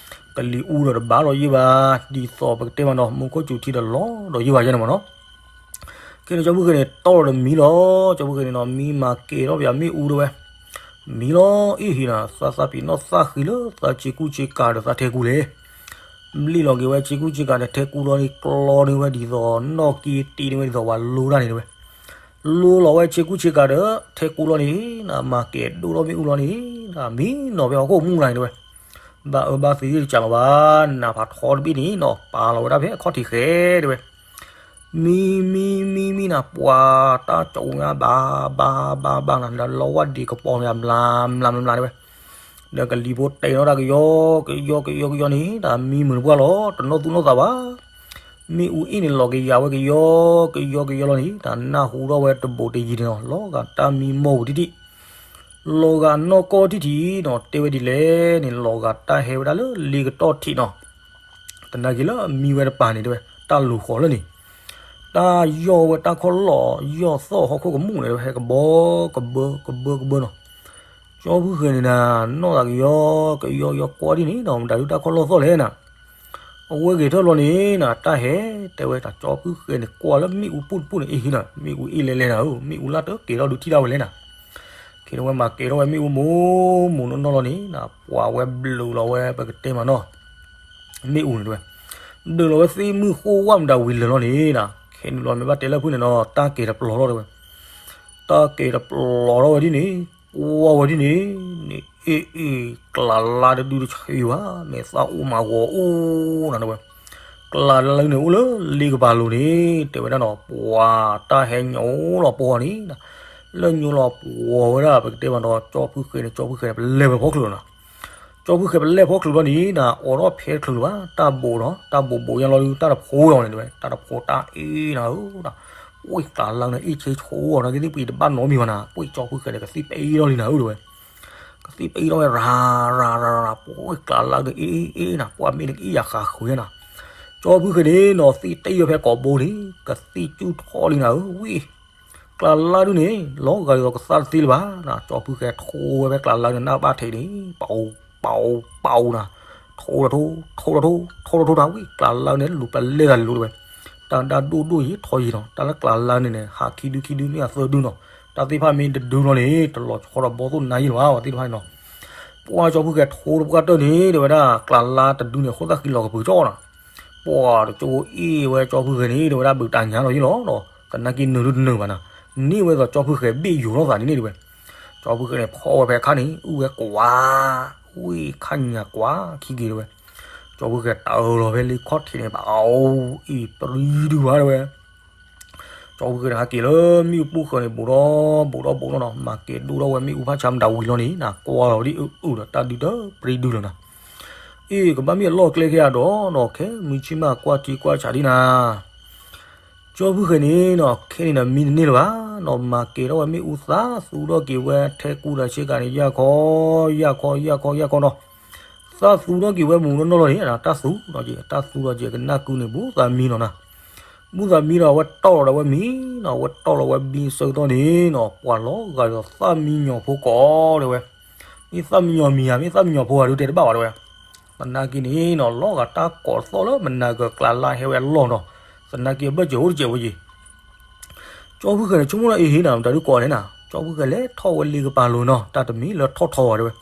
ကလံၤအူဒီးတဘၣ်ဒီးယ့ၢ်ဘၣ်, ဒ်သိးပကတဲမးနီၤ, မူခိၣ်စူၤထံဒီးလီၤဒီးယ့ၢ်ဘၣ်ယဲန့ၣ်မးနီၤ. ခဲန့ၣ်ကၠီဖုၣ်ဃဲန့ၣ် တီၢ်လီၤတမံလီၤ, ကၠီဖုၣ်ဃဲန့ၣ်နီၤ, မံမၤကဲၤထီၣ်ပယၤမ့ၣ်အူတဲဝဲ. မံလီၤအ့ၣ်ဟံးနၤ, သးသးပ့ၤနီၣ်သၣ်ဃံလၢသးဆ့ကူဆ့ကၤဒီးသးထဲကူလဲၣ်. ဘျ့ၣ်လီၤက့ၤဝဲဆ့ကူဆ့ကၤဒီးထဲကူလီၤန့ၣ် ကျီန့ၢ်ဝဲဒ်သိးနီၣ်က့တ့န့ၢ်ဝဲဒ်သိးပှၤလိတၢ်န့ၣ်တဲဝဲ. လိလီၤဝဲဆ့ကူဆ့ကၤဒီးထဲကူလီၤန့ၣ်, မၤကဲၤဒိၣ်ထီၣ်မ့ၣ်အူလီၤန့ၣ်, မံနီၤဖဲဟီၣ်ခိၣ်မူလၢ်န့ၣ်တဲဝဲ. ဘၣ်အၢဘၣ်သီတစးလီၤဘၣ်, နးဖးထီတဘ့ၣ်န့ၣ်နီၤ, ပာ်လီၤဝဲဒၣ်ဖဲအခီၣ်ထံးဃဲတဲဝဲ. မံ မံ မံ မံနၤ, ပှၤတၢ်ကဝဲဘၣ် ဘၣ် ဘၣ် ဘၣ်နၤ, ဒီးလီဝၣ်ဒံးကပီၤမး မျး မျး မျး မျးတဲဝဲ. ဒီးကလံၤဖိတဲထီၣ်တၢ်ကယီ ကယီ ကယီ ကယီန့ၣ်, တၢ်မံမုာ်တပှၢ်လီၤ, တနီၣ်သူၣ်နီၣ်သးဘၣ်. မ့ၣ်အူအ့ၣ်န့ၣ်လီၤကယၤဝဲကယီ ကယီ ကယီလီၤန့ၣ်, တၢ်နၢ်ဟူထီၣ်ဝဲတဘိးတယံၤန့ၣ်နီၤ, လီၤဂာ်တၢ်မံမီၢ်ပူၤတံၢ်တံၢ်. လီၤဂာ်နီၢ်ကီၢ်တံၢ်တံၢ်နီၤ, တဲဝဲဒ်လဲၣ်န့ၣ်, လီၤဂာ်တၢ်ဟဲဝဲဒၣ်လၢလ့ကတီၢ်ထံးနီၤ. သနာ်က့လၢအမံဝဲတပၤန့ၣ်တဲဝဲ, တၢ်လူၤဃီၤလၢန့ၣ်, တၢ်ယီၢ်ဝဲတၢ်ခီၣ်လီၢ် ယီၢ်သီၣ်ဟီၣ်ခိၣ်ကမူၣ်န့ၣ်တဲဝဲ, ဟဲကဘီ ကဘၢ ကဘၢ ကဘၢနီၤ. ကၠီဖုၣ်ဃဲန့ၣ်နၤ, နီၢ်သးကယီ ကယီ ကယီကွၢ်ဒ်န့ၣ်နီၤ, မတၤဒုတၢ်ခီၣ်လီၢ်သီၣ်လဲၣ်နၤ. အဝဲဂဲၤထၢၣ်လီၤန့ၣ်နၤ, တၢ်ဟဲတဲဝဲ, တၢ်ကၠီဖုၣ်ဃဲန့ၣ် ကွၢ်လၢမ့ၣ်အူပူၣ်တပူၣ်န့ၣ်, အ့ၣ်ဟံးနၤ, မ့ၣ်အူအ့ၣ်လဲၤလဲၤနၤဧၢ, မ့ၣ်အူလၢတကဲၤထီၣ်ဒုးထံၣ်ဒၣ်ဝဲလဲၣ်နၤ. ခဲန့ၣ်ဝဲမၤကဲၤထီၣ်ဝဲမ့ၣ်အူမူးမူးနီၢ်နီၢ်လီၤန့ၣ်နၤ, ပှၤဝဲဘျုးလီၤဝဲပကတဲမးနီၤ, မ့ၣ်အူန့ၣ်တဲဝဲ. ဘျုးလီၤဝဲသ့ၣ်မုၢ်ဃိၣ်ဝၣ်မတၤဝံၤလၢာ်လီၤန့ၣ်နၤ, ခဲန့ၣ်လီၤမ့ၢ်ဘၣ်တဲလၢဖုၣ်န့ၣ်နီၤ, တၢ်ကဲၤတပျီၤထီၣ်တဲဝဲ. တၢ်ကဲၤတပျီၤထီၣ်ဝဲဒ်န့ၣ်, ကွၢ်ဝဲဒ်န့ၣ်န့ၣ်, အ့ၣ်အ့ၣ်, ကျးလါတဒုတဆံးဘၣ်, မ့ၢ်သၣ်အိၣ်မးဂီၤအိၣ်နၤတဲဝဲ. ကျးလါလၢန့ၣ်အိၣ်လၢလ့ကပၤလိၤန့ၣ် တဲဝဲဒၣ်နီၤ, ပှၤတၢ်ဟဲညိလီၤပှီၢ်န့ၣ်, လၢညိလီၤပှီၢ်ဝဲဒၣ် ပကတဲမးနီၤ, ကၠီဖုၣ်ဃဲန့ၣ်, ကၠီဖုၣ်ဃဲန့ၣ် ပလဲၤဝဲဖီခိၣ်လီၤနၤ. ကၠီဖုၣ်ဃဲပလဲၤဖီခိၣ်လီၤန့ၣ်နၤ, အိးထီၣ်ဖဲတချုးလၢၤဘၣ်, တၢ်ဘိးဒီး တၢ်ဘိးဘိးညါလီၤဒုး တၢ်တဖိလီၤန့ၣ်တဲဝဲ, တၢ်တဖိတၢ်အ့ၣ်နၤဧၢ, ဝ့ၢ်ကျးလါန့ၣ် အ့ၣ်ဆ့ဆိအီၤ နကသ့ၣ်ပှ့ၤတဘၣ်နီတမံၤဘၣ်နၤ, ပှ့ၤကၠီဖုၣ်ဃဲန့ၣ် ကသ့ၣ်ပအ့ၣ်ထီၣ်လံနၤဧၢတဲဝဲ. ကသ့ၣ်ပအ့ၣ်ထီၣ်ဝဲ ရၤ ရၤ ရၤ ရၤ, ပှ့ၤကျးလါန့ၣ် အ့ၣ် အ့ၣ် အ့ၣ်နၤ, ပှၤမ့ၢ်နကအ့ၣ်ယၤဃးဃုာ်နၤ. ကၠီဖုၣ်ဃဲန့ၣ်နီၤ သ့ၣ်တ့ၢ်ဝဲဖဲကိာ်ဘိန့ၣ် ကသ့ၣ်ကူၣ်ထီၣ်လံနၤဧၢ, ဝ့ၢ်ကျးလါဒုန့ၣ် လီၤဂာ်ဒ်သိးကသါတသ့လၢၤဘၣ်နၤ, ကၠီဖုၣ်ဃဲထိဝဲဖဲကျးလါန့ၣ် နၢ်ဘၣ်ထဲးန့ၣ်, ပအိး ပအိး ပအိးနၤ, ထိဒီးထိ ထိဒီးထိ ထိဒီးထိနၤ, ဝ့ၢ်ကျးလါန့ၣ် လူၤပလဲၤသးလိၤတဲဝဲ. တၢ်ဒၣ်ဒိၣ်ဒိၣ်ယံၤထီယံၤနီၤ, တၢ်လၢကျးလါန့ၣ်န့ၣ် ဟးခံဒုခံဒု မ့ၢ်အသၢဒုနီၤ, တၢ်သ့ၣ်တဖၣ်မ့ၢ်တဒုလီၤန့ၣ် တလီၤဆီဒီးဘီသိၣ်နါယံာ်လၢၤဘၣ် ပှၤသ့ၣ်တဖၣ်န့ၣ်နီၤ. ပှၤကၠီဖုၣ်ဃဲထိတပှၢ်တၢၢ်န့ၣ် တဲဝဲဒၣ် ကျးလါတဒုန့ၣ် အဃိသၣ်ဃံလီၤကပၢၤကၠီနၤ. ပှၤတကၠိအ့ၣ်ဝဲကၠီဖုၣ်ဃဲန့ၣ် တဲဝဲဒၣ် ဘုးတၢ်ညါလီၤယံၤလီၤဒီး သနာ်က့နုာ်ဒုတနုာ်ဘၣ်နၤ, န့ၢ်ဝဲသိးကၠီဖုၣ်ဃဲဘ့ၣ်ယိၤထီၣ်သးန့ၣ်န့ၣ်တဲဝဲ. ကၠီဖုၣ်ဃဲန့ၣ် ဖီၣ်ဝဲဖဲအခါန့ၣ် အုၣ်ဝဲကွး, ဝ့ၢ်ခါညါကွးခံက့ၤတဲဝဲ. ကၠီဖုၣ်ဃဲတၢ်အၢၣ်လီၤဖဲလ့ခီၣ်ထံးန့ၣ် ပအိးအံၤပြံဒုဘၣ်တဲဝဲ. ကၠီဖုၣ်ဃဲန့ၣ် ဟးက့ၤလၢမ့ၣ်အူပူၤဃၢၤန့ၣ် ဘူးဒီးဘူးဒီးဘူးဒီးနီၤ, မၤကဲၤဒိၣ်ထီၣ်ဝဲမ့ၣ်အူဖးဆါမတၤဝံၤလီၤန့ၣ်နၤ, ကွၢ်လီၤဒ်အုၣ်အုၣ်ဒီးတၢ်ဒုတပြံဒုလီၤနၤ. အ့ၣ် ကဘၣ်မ့ၢ်အလီၢ်ကျဲကဲဧါဒီးနီၤ, ခဲမုၢ်ဆ့ၣ်မးကွၢ်ထံကွၢ်ဆးဒ်နၤ. ကၠီဖုၣ်ဃဲန့ၣ်နီၤ ခဲန့ၣ်ဒီးမံတန့ၢ်လၢၤဘၣ်နီၤ, မၤကဲၤထီၣ်ဝဲမ့ၣ်အူသၣ်သူထီၣ်က့ၤဝဲထဲကူဒီးဆ့ကၤန့ၣ် ယၢ်ခီ ယၢ်ခီ ယၢ်ခီ ယၢ်ခီနီၤ. သၣ်သူထီၣ်က့ၤဝဲမူးနီၢ်နီၢ်လီၤန့ၣ် တၢ်သူဒီးက့ၤ တၢ်သူဒီးက့ၤ ကနၢ်ကုန့ၣ် ဘူးသးမံနီၤနၤ. ဘူးသးမံဒီး အဝဲတီၢ်လီၤဒီးဝဲမံနီၤ, အဝဲတီၢ်လီၤဝဲမံဆၢကတီၢ်န့ၣ်နီၤ, ပှၤလီၤဂာ်ဒီးသၣ်မံညီၤဖိကိးတဲဝဲ. မ့ၢ်သၣ်မံညီၤမံၤဧါ, မ့ၢ်သၣ်မံညီၤဖိဧါဒုးတဲတဘၣ်ဘၣ်တဲဝဲ. သနာ်က့န့ၣ်နီၤ လီၤဂာ်တၢ်ကိးသီၣ်လၢမနၤကကျးလါဟဲဝဲအလီၢ်နီၤ, သနာ်က့အဘၢၣ်စၢၤအိၣ်တစဲးဝဲက့ၤ ကၠီဖုၣ်ဃဲန့ၣ် ဆိကမိၣ်လၢအံၤဟ့ၣ်နၤ မတၤဒုးကိးန့ၣ်နၤ, ကၠီဖုၣ်ဃဲလဲၤထီၣ်ဝဲလ့ကပၤလိၤနီၤ, တၢ်တမံၤလၢထီၣ်ထီဝဲတဲဝဲ.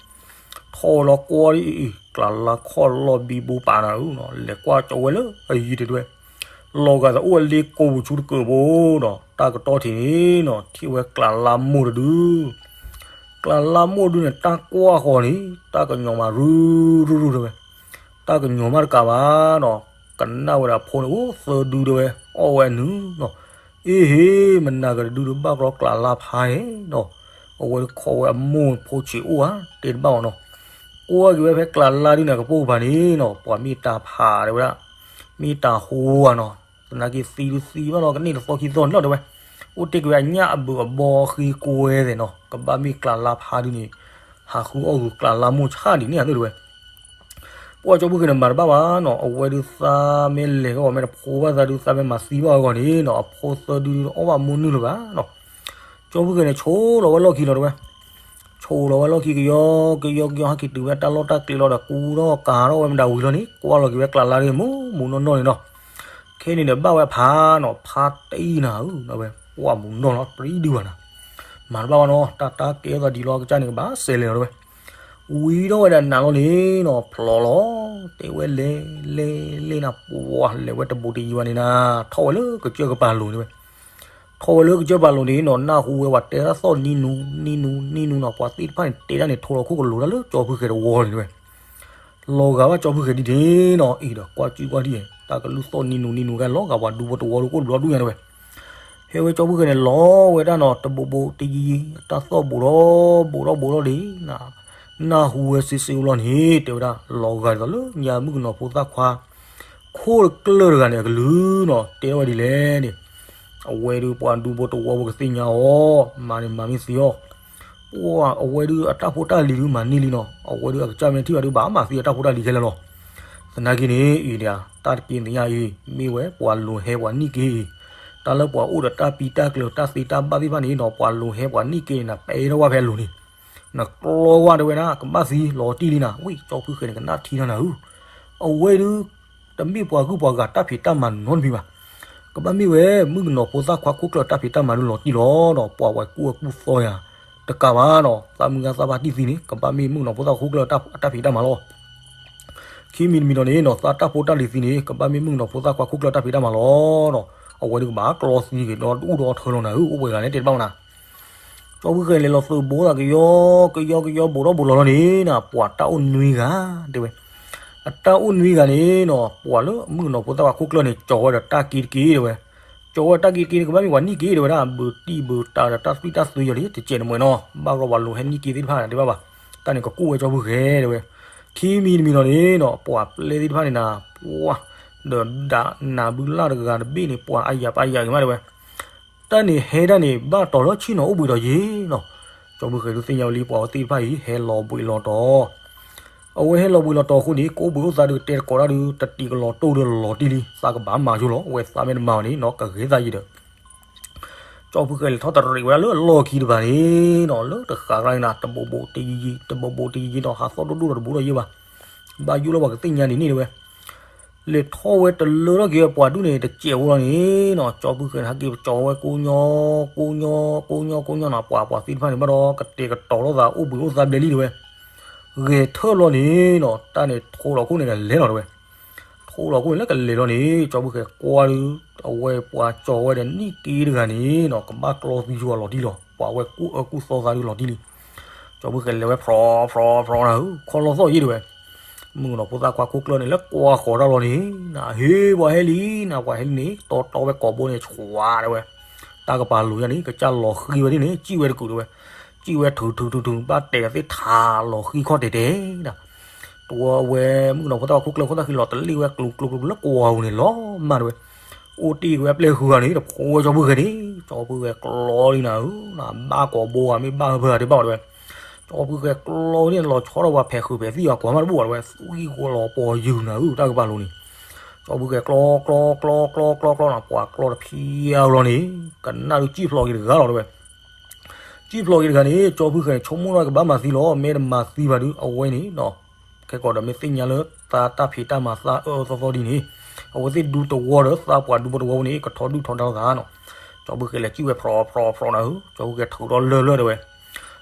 ထီၣ်ဝဲလီၤကွၢ်ဒ်အံၤ ကျးလါခီၣ်လီၢ်ဘံဘူပာ်နၤဧၢနီၤ, လဲၤကွၢ်ကၠီဝဲလၢအယံၤတဲဝဲ. လီၤဂာ်သးအိၣ်ဝဲလ့ကိပူၤဆူတကၢးဘိဒီး တၢ်ကတီၢ်ထံးန့ၣ်နီၤ ထံၣ်ဝဲကျးလါမိၢ်တဒု ကျးလါမိၢ်ဒုန့ၣ် တၢ်ကွၢ်ဃီၤန့ၣ် တၢ်ကညီၤမးရုၢ်ရုၢ်ရုၢ်တဲဝဲ. တၢ်ကညီၤမးတကးဘၣ်နီၤ, ကနၣ်ဝဲဒၣ်ဖိန့ၣ်အိၣ်သၢဒုတဲဝဲ, အီၣ်ဝဲအနုၤနီၤ. အ့ဟ့ၣ် မနၤကတဒုတဘၣ်ကြီကျးလါဖးဟဲနီၤ, အဝဲတခီဝဲအမိၢ်ဖိဆံးအိၣ်ဧါ တဲတဘၣ်အီၤနီၤ. ကွၢ်က့ၤဝဲဖဲကျးလါဒုန့ၣ် အကပိာ်ကပၤန့ၣ်နီၤ ပှၤမ့ၢ်တၢ်ဖးတဲဝဲဒၣ်, မ့ၢ်တၢ်ဟိဧါနီၤ. သနာ်က့သံဒုသံဘၣ်နီၤ ကန့ၢ်တသီခံသီန့ၣ်လီၤတဲဝဲ. အိၣ်တ့ၢ်က့ၤဝဲအညၣ်အဘုးအဘီဃ့ကွဲသ့ၣ်နီၤ, ကဘၣ်မ့ၢ်ကျးလါဖးဒုန့ၣ် ဟးဃုအီၣ်ဂုာ်ကျးလါမိၢ်ဆၣ်ဒ်န့ၣ်အသိးတဲဝဲ. ပှၢ်ကၠီဖုၣ်ဃဲန့ၣ် မၤတဘၣ်ဘၣ်နီၤ, အဝဲဒုးသးမ့ၢ်လဲၤကီၢ်မ့ၢ်တဖိဘၣ်သးဒုး သးမ့ၢ်မၤသံဘၣ်အဂီၢ်န့ၣ်နီၤ, အဖိသၢဒုအီၣ်ဘၣ်မိၢ်နုာ်လၢၤဘၣ်နီၤ. ကၠီဖုၣ်ဃဲန့ၣ် ဆိးလီၤဝဲလီၢ်ခံလီၤတဲဝဲ. ဆိးလီၤဝဲလီၢ်ခံကယီကယီကယီ ဟဲက့ၤတုၤဝဲတၢ်လီၢ်တၢ်ကျဲလီၤဒီး ကူထီၣ်ကၤထီၣ်ဝဲမတၤဝံၤလီၤန့ၣ် ကွၢ်လီၤက့ၤဝဲကျးလါဒုး မူးမူးနီၢ်နီၢ်န့ၣ်နီၤ. ခဲန့ၣ်ဒီးဘၣ်ဝဲဖးနီၤ, ဖးတံၢ်နၤဧၢ, ဝဲပှၢ်မူးနီၢ်နီၢ် တံၢ်ဒုးဘၣ်နၤ. မၤတဘၣ်ဘၣ်နီၤ, တၢ်တၢ်ကဲအသးဒ်လီၤကစၢ်န့ၣ် ကဘၣ်စဲးလဲၤလီၤတဲဝဲ. ဝံၤထီၣ်ဝဲဒၣ်နၤလီၤန့ၣ်နီၤ, ဖျိးလီၤ, တဲဝဲလဲၤ လဲၤ လဲၤနၤ ပှၢ်လဲၤဝဲတဘူးတယံၤဘၣ်န့ၣ်နၤ, ထီၣ်ဝဲလၢကစၢၢ်ကပၤလိၤတဲဝဲ. ထီၣ်ဝဲလၢကစၢၢ်ပၤလိၤန့ၣ်နီၤ, နၢ်ဟူဝဲပှၤတဲတၢ်သီၣ်နံနူ နံနူ နံနူနီၤ, ပှၤသ့ၣ်တဖၣ်န့ၣ်တဲဒၣ်န့ၣ် ထိးလီၤခိၣ်ကလိၤတၢ်လၢကၠီဖုၣ်ဃဲတဝီန့ၣ်တဲဝဲ. လီၤဂာ်ဘၣ်ကၠီဖုၣ်ဃဲဒ်န့ၣ်နီၤ, အံၤဒီးကွၢ်ကၠူၣ်ကွၢ်ထံၣ်, တၢ်ကလုၢ်သီၣ်နံနူ နံနူဂၤလီၤဂာ်ပှၤဒူဖိတဝီဒီး ကိၣ်တဘျီဒူၣ်ညါတဲဝဲ. ဟဲဝဲကၠီဖုၣ်ဃဲန့ၣ် လီၤဝဲဒၣ်နီၤ, တဘူးဘူးတယံၤယံၤ တၢ်သီၣ်ဘူးဒီးဘူးဒီးဘူးဒီးဒ် နၢ်ဟူဝဲစ့စ့အိၣ်လီၤန့ၣ် တဲဝဲဒၣ် လီၤဂာ်ဒ်သိးလၢညါမုၣ်ကနီၤဖိသၣ်ခွါ ခိၣ်တကျၢၢ်တဂၤန့ၣ် အကလုၢ်နီၤ, တဲထီၣ်ဝဲဒ်လဲၣ်န့ၣ်, အဝဲဒုးပှၤဒူဖိတဝီဖိကသ့ၣ်ညါအီၤ, မၤန့ၣ်မၤမ့ၢ်သ့အီၤ, ပှၢ်အဝဲဒုးအတၢ်ဖိတၢ်လံၤဒုးမၤန့ၢ်လံနီၤ, အဝဲဒုးအကစၢ်မ့ၢ်ထံၣ်ဘၣ်ဒုး ဘၣ်မၤသံအတၢ်ဖိတၢ်လံၤခဲလၢာ်လီၤ. သနာ်က့န့ၣ် အံၤဒၣ် တၢ်တက့ၢ်သ့ၣ်ညါအံၤ မ့ၢ်ဝဲပှၤလိၤဟဲပှၤနံၣ်က့ၤအံၤ, တၢ်လၢပှၤအိၣ်ဒီးတၢ်ပံတၢ်ကျၢၤတၢ်သ့တၢ်ဘၣ်သ့ၣ်တဖၣ်န့ၣ်နီၤ, ပှၤလိၤဟဲပှၤနံၣ်က့ၤန့ၣ် နပဲထီၣ်ဝဲဖဲအလိၤန့ၣ် နကျီဝဲတဲဝဲဒၣ် ကဘၣ်သံလီၤတံၢ်လံနၤ, ဝံၤကၠီဖုၣ်ဃဲန့ၣ် ကနၣ်ထံနၤနၤဧၢ, အဝဲဒုး တမ့ၢ်ပှၤဂုၢ်ပှၤဂၤတၢ်ဖံးတၢ်မၤနီတမံၤဘၣ်. ကဘၣ်မ့ၢ်ဝဲ မုၣ်ကနီၤဖိသၣ်ခွါခိၣ်ကျၢၢ်တၢ်ဖံးတၢ်မၤဒုးလီၤတံၢ်လီၤဒီး ပှၤဝဲကူၣ်အၢကူၣ်သီယၤတကးဘၣ်နီၤ, သးမုၢ်ဂၢ်သးဘါတံၢ်သံန့ၣ် ကဘၣ်မ့ၢ်မုၣ်ကနီၤဖိသၣ်ခွါခိၣ်ကျၢၢ်တၢ်ဖံးတၢ်မၤလီၤ. ခံမံၤတမံၤဒီးန့ၣ်နီၤ, သးတၢ်ဖိတၢ်လံၤသံန့ၣ် ကဘၣ်မ့ၢ်မုၣ်ကနီၤဖိသၣ်ခွါခိၣ်ကျၢၢ်တၢ်ဖံးတၢ်မၤလီၤဒီး အဝဲဒုးကဘၣ်ကျီသံက့ၤဒီးတအိၣ်ဒီးအထၢလီၤနၤဧၢ, အိၣ်ပှဲၤဂၤန့ၣ်တဲတဘၣ်မနၤ ကၠီဖုၣ်ဃဲလဲၤလီၤသုးဘိသးကယီကယီကယီ ဘူးထီၣ်ဘူးလီၤလီၤန့ၣ်နီၤ, ပှၤတၢ်အိၣ်နွံဂၤတဲဝဲ. အတၢ်အိၣ်နွံဂၤန့ၣ်နီၤ, ပှၤလၢမုၣ်ကနီၤဖိသၣ်ခွါခိၣ်ကျၢၢ်န့ၣ် ကၠီၤဝဲဒီးတၢ်က့တက့တဲဝဲ. ကၠီၤဝဲတၢ်က့တက့န့ၣ် ကဘၣ်မ့ၢ်ပှၤနံၣ်က့တဲဝဲဒၣ်, ဘုးတံၢ်ဘုးတၢ်ဒီးတၢ်သွံၣ်တၢ်သွံယီၤလံ တစဲးနမှဲနီၤ, ဘၣ်ဘျီပှၤလိၤဟဲနံၣ်က့သ့ၣ်တဖၣ်တဲဘၣ်ဘၣ်, တၢ်န့ၣ်ကကူၣ်ဝဲကၠီဖုၣ်ဃဲတဲဝဲ. ခံမံၤတမံၤဒီးန့ၣ်နီၤ, ပှၤပျဲသ့ၣ်တဖၣ်န့ၣ်နၤ, ပှၤ ဒီးဒၣ်နၤဘုလၢ်တဂၤတဘ့ၣ်န့ၣ် ပှၤအယၤပာ်ယၤက့ၤမးတဲဝဲ. တၢ်န့ၣ်ဟဲဒၣ်န့ၣ် ဘၣ်တီၤလၢဆ့ၣ်နီၤအိၣ်ဘှံးဒီးယ့ၢ်နီၤ. ကၠီဖုၣ်ဃဲဒုးသ့ၣ်ညါဝဲလံ ပှၤဝဲသ့ၣ်တဖၣ်အံၤ ဟဲလီၤဘှံးလီၤတီၤ, အဝဲဟဲလီၤဘှံးလီၤတီၤအဃိန့ၣ် ကအိၣ်ဘှံးအိၣ်သါဒုးတဲတကိးတၢ်ဒုး တတံၤကလီၤတိၢ်ဒုးလီၤတံၢ်လံ, သးကဘၣ်မၤဆိလီၤ, အဝဲသးမ့ၢ်တမၤဘၣ်န့ၣ်နီၤ ကဂ့ၤသးယံာ်ဒီး ကၠီဖုၣ်ဃဲလဲၤထီၣ်တရံးဝဲဒၣ်လၢအလီၢ်ခံတပၤန့ၣ်နီၤ, လၢတဃာ်ကျါန့ၣ်နၤ တဘူးဘူးတယံၤယံၤ တဘူးဘူးတယံၤယံၤနီၤ, ဟးသီၣ်ဒိၣ်ဒိၣ်ဒီးတဘူးဒီးယ့ၢ်ဘၣ်, ဘၣ်ယိၣ်လၢပှၤကသ့ၣ်ညါဒ်န့ၣ်တဲဝဲ. လဲၤထီၣ်ဝဲတလၢထီၣ်က့ၤဝဲပှၤဒူၣ်န့ၣ် တစဲးဖိလီၤန့ၣ်နီၤ, ကၠီဖုၣ်ဃဲန့ၣ် ဟဲက့ၤကၠီဝဲကိးညီ ကိးညီ ကိးညီ ကိးညီနီၤ, ပှၤ ပှၤသ့ၣ်တဖၣ်န့ၣ်ဘၣ်ဒီး ကတဲာ်ကတီၤလိာ်သးအိၣ်ဘှံးအိၣ်သါဘျဲၣ်လံတဲဝဲ. ဂဲၤထၢၣ်လီၤန့ၣ်နီၤ, တၢ်န့ၣ်ထိးလီၤခိၣ်န့ၣ်ဒီးလဲၤလီၤတဲဝဲ. ထိးလီၤခိၣ်န့ၣ်လၢကလဲၤလီၤန့ၣ် ကၠီဖုၣ်ဃဲကွၢ်ဒုး အဝဲပှၤကၠီဝဲဒီးနံၣ်က့တဂၤန့ၣ်နီၤ ကဘၣ်ကျီသံဆိလီၤတံၢ်လီၤ, ပှၤဝဲကူၣ်အၢကူၣ်သီသးဒုးလီၤတံၢ်လံ. ကၠီဖုၣ်ဃဲလဲၤဝဲဖြီဖြီဖြီနၤဧၢ, ခီလီၤသီၣ်ယ့ၢ်တဲဝဲ. မုၣ်ကနီၤဖိသၣ်ခွါခိၣ်ကျၢၢ်န့ၣ် လၢကွၢ်ဃီၤတၢ်လီၤန့ၣ်နၤ, ဟ့ၣ်ပှၤဟဲလံနၤ, ပှၤဟဲလံန့ၣ် တီတီဝဲကိာ်ဘိန့ၣ် ဆှးတဲဝဲ. တၢ်ကပၤလိၤယါန့ၣ် ကစၢ်လီၤဃံၤဝဲဒ်န့ၣ် စံၣ်ဝဲတကုာ်တဲဝဲ. စံၣ်ဝဲထုးထုးထုးထုး ဘၣ်တဲာ်သ့ၣ်ထးလီၤဃံၤခီၣ်တဲာ်တဲာ်နၤ. တဝီဝဲ မုၣ်ကနီၤဖိသၣ်ခွါခိၣ်ကျၢၢ်ခိၣ်သၣ်ဃံလီၤတလ့ၣ်ဝဲ ကျိၤကျိၤကျိၤလၢကွၢ်ပူၤန့ၣ်လီၤမၢ်တဲဝဲ. အိၣ်တ့ၢ်က့ၤဝဲအပျဲၢ်ဃုဂၤန့ၣ် တဖိဝဲကၠီဖုၣ်ဃဲန့ၣ် ကၠီဖုၣ်ဃဲကျီလံနၤဧၢ, နဘၣ်ကိာ်ဘိဧါ မ့ၢ်ဘၣ်ဖၢဖၢဧါတဲဘၣ်တဲဝဲ. ကၠီဖုၣ်ဃဲကျီန့ၣ် လီၤဆီထီၣ်ပှၤဖဲးဃုာ်ဖဲးသံၣ်အကွၢ်မးတဘူၣ်တဲဝဲ, သွံၣ်ဃီလီၤပီၤယုာ်နၤဧၢ တၢ်ကပၤလိၤန့ၣ်. ကၠီဖုၣ်ဃဲကျီကျီကျီကျီကျီကျီနၤ ပှၤကျီတဖံးအါလီၤန့ၣ် ကနၣ်ဒုးစံၣ်ဖျိးက့ၤတဂၤလီၤတဲဝဲ. စံၣ်ဖျိးက့ၤတဂၤန့ၣ် ကၠီဖုၣ်ဃဲန့ၣ် ဆိကမိၣ်ထီၣ်ကဘၣ်မၤသံလီၤ, မ့ၢ်တမၤသံဘၣ်ဒုး အဝဲန့ၣ်နီၤ ခဲကိာ်ဒီးမ့ၢ်သ့ၣ်ညါလၢသးတၢ်ဖံးတၢ်မၤသးအၢအၢသီသီဒ်န့ၣ် အဝဲသ့ၣ်ဒူသဝီဒီးသးပှၤဒူဖိတဝီဖိန့ၣ် ကထီဒုၣ်ထီဒါလိာ်သးနီၤ. ကၠီဖုၣ်ဃဲလဲၤစံၣ်ဝဲဖြီဖြီဖြီနၤဧၢ, ကၠီဖုၣ်ဃဲထုးထီၣ်လၢၢ်လၢၢ်တဲဝဲ.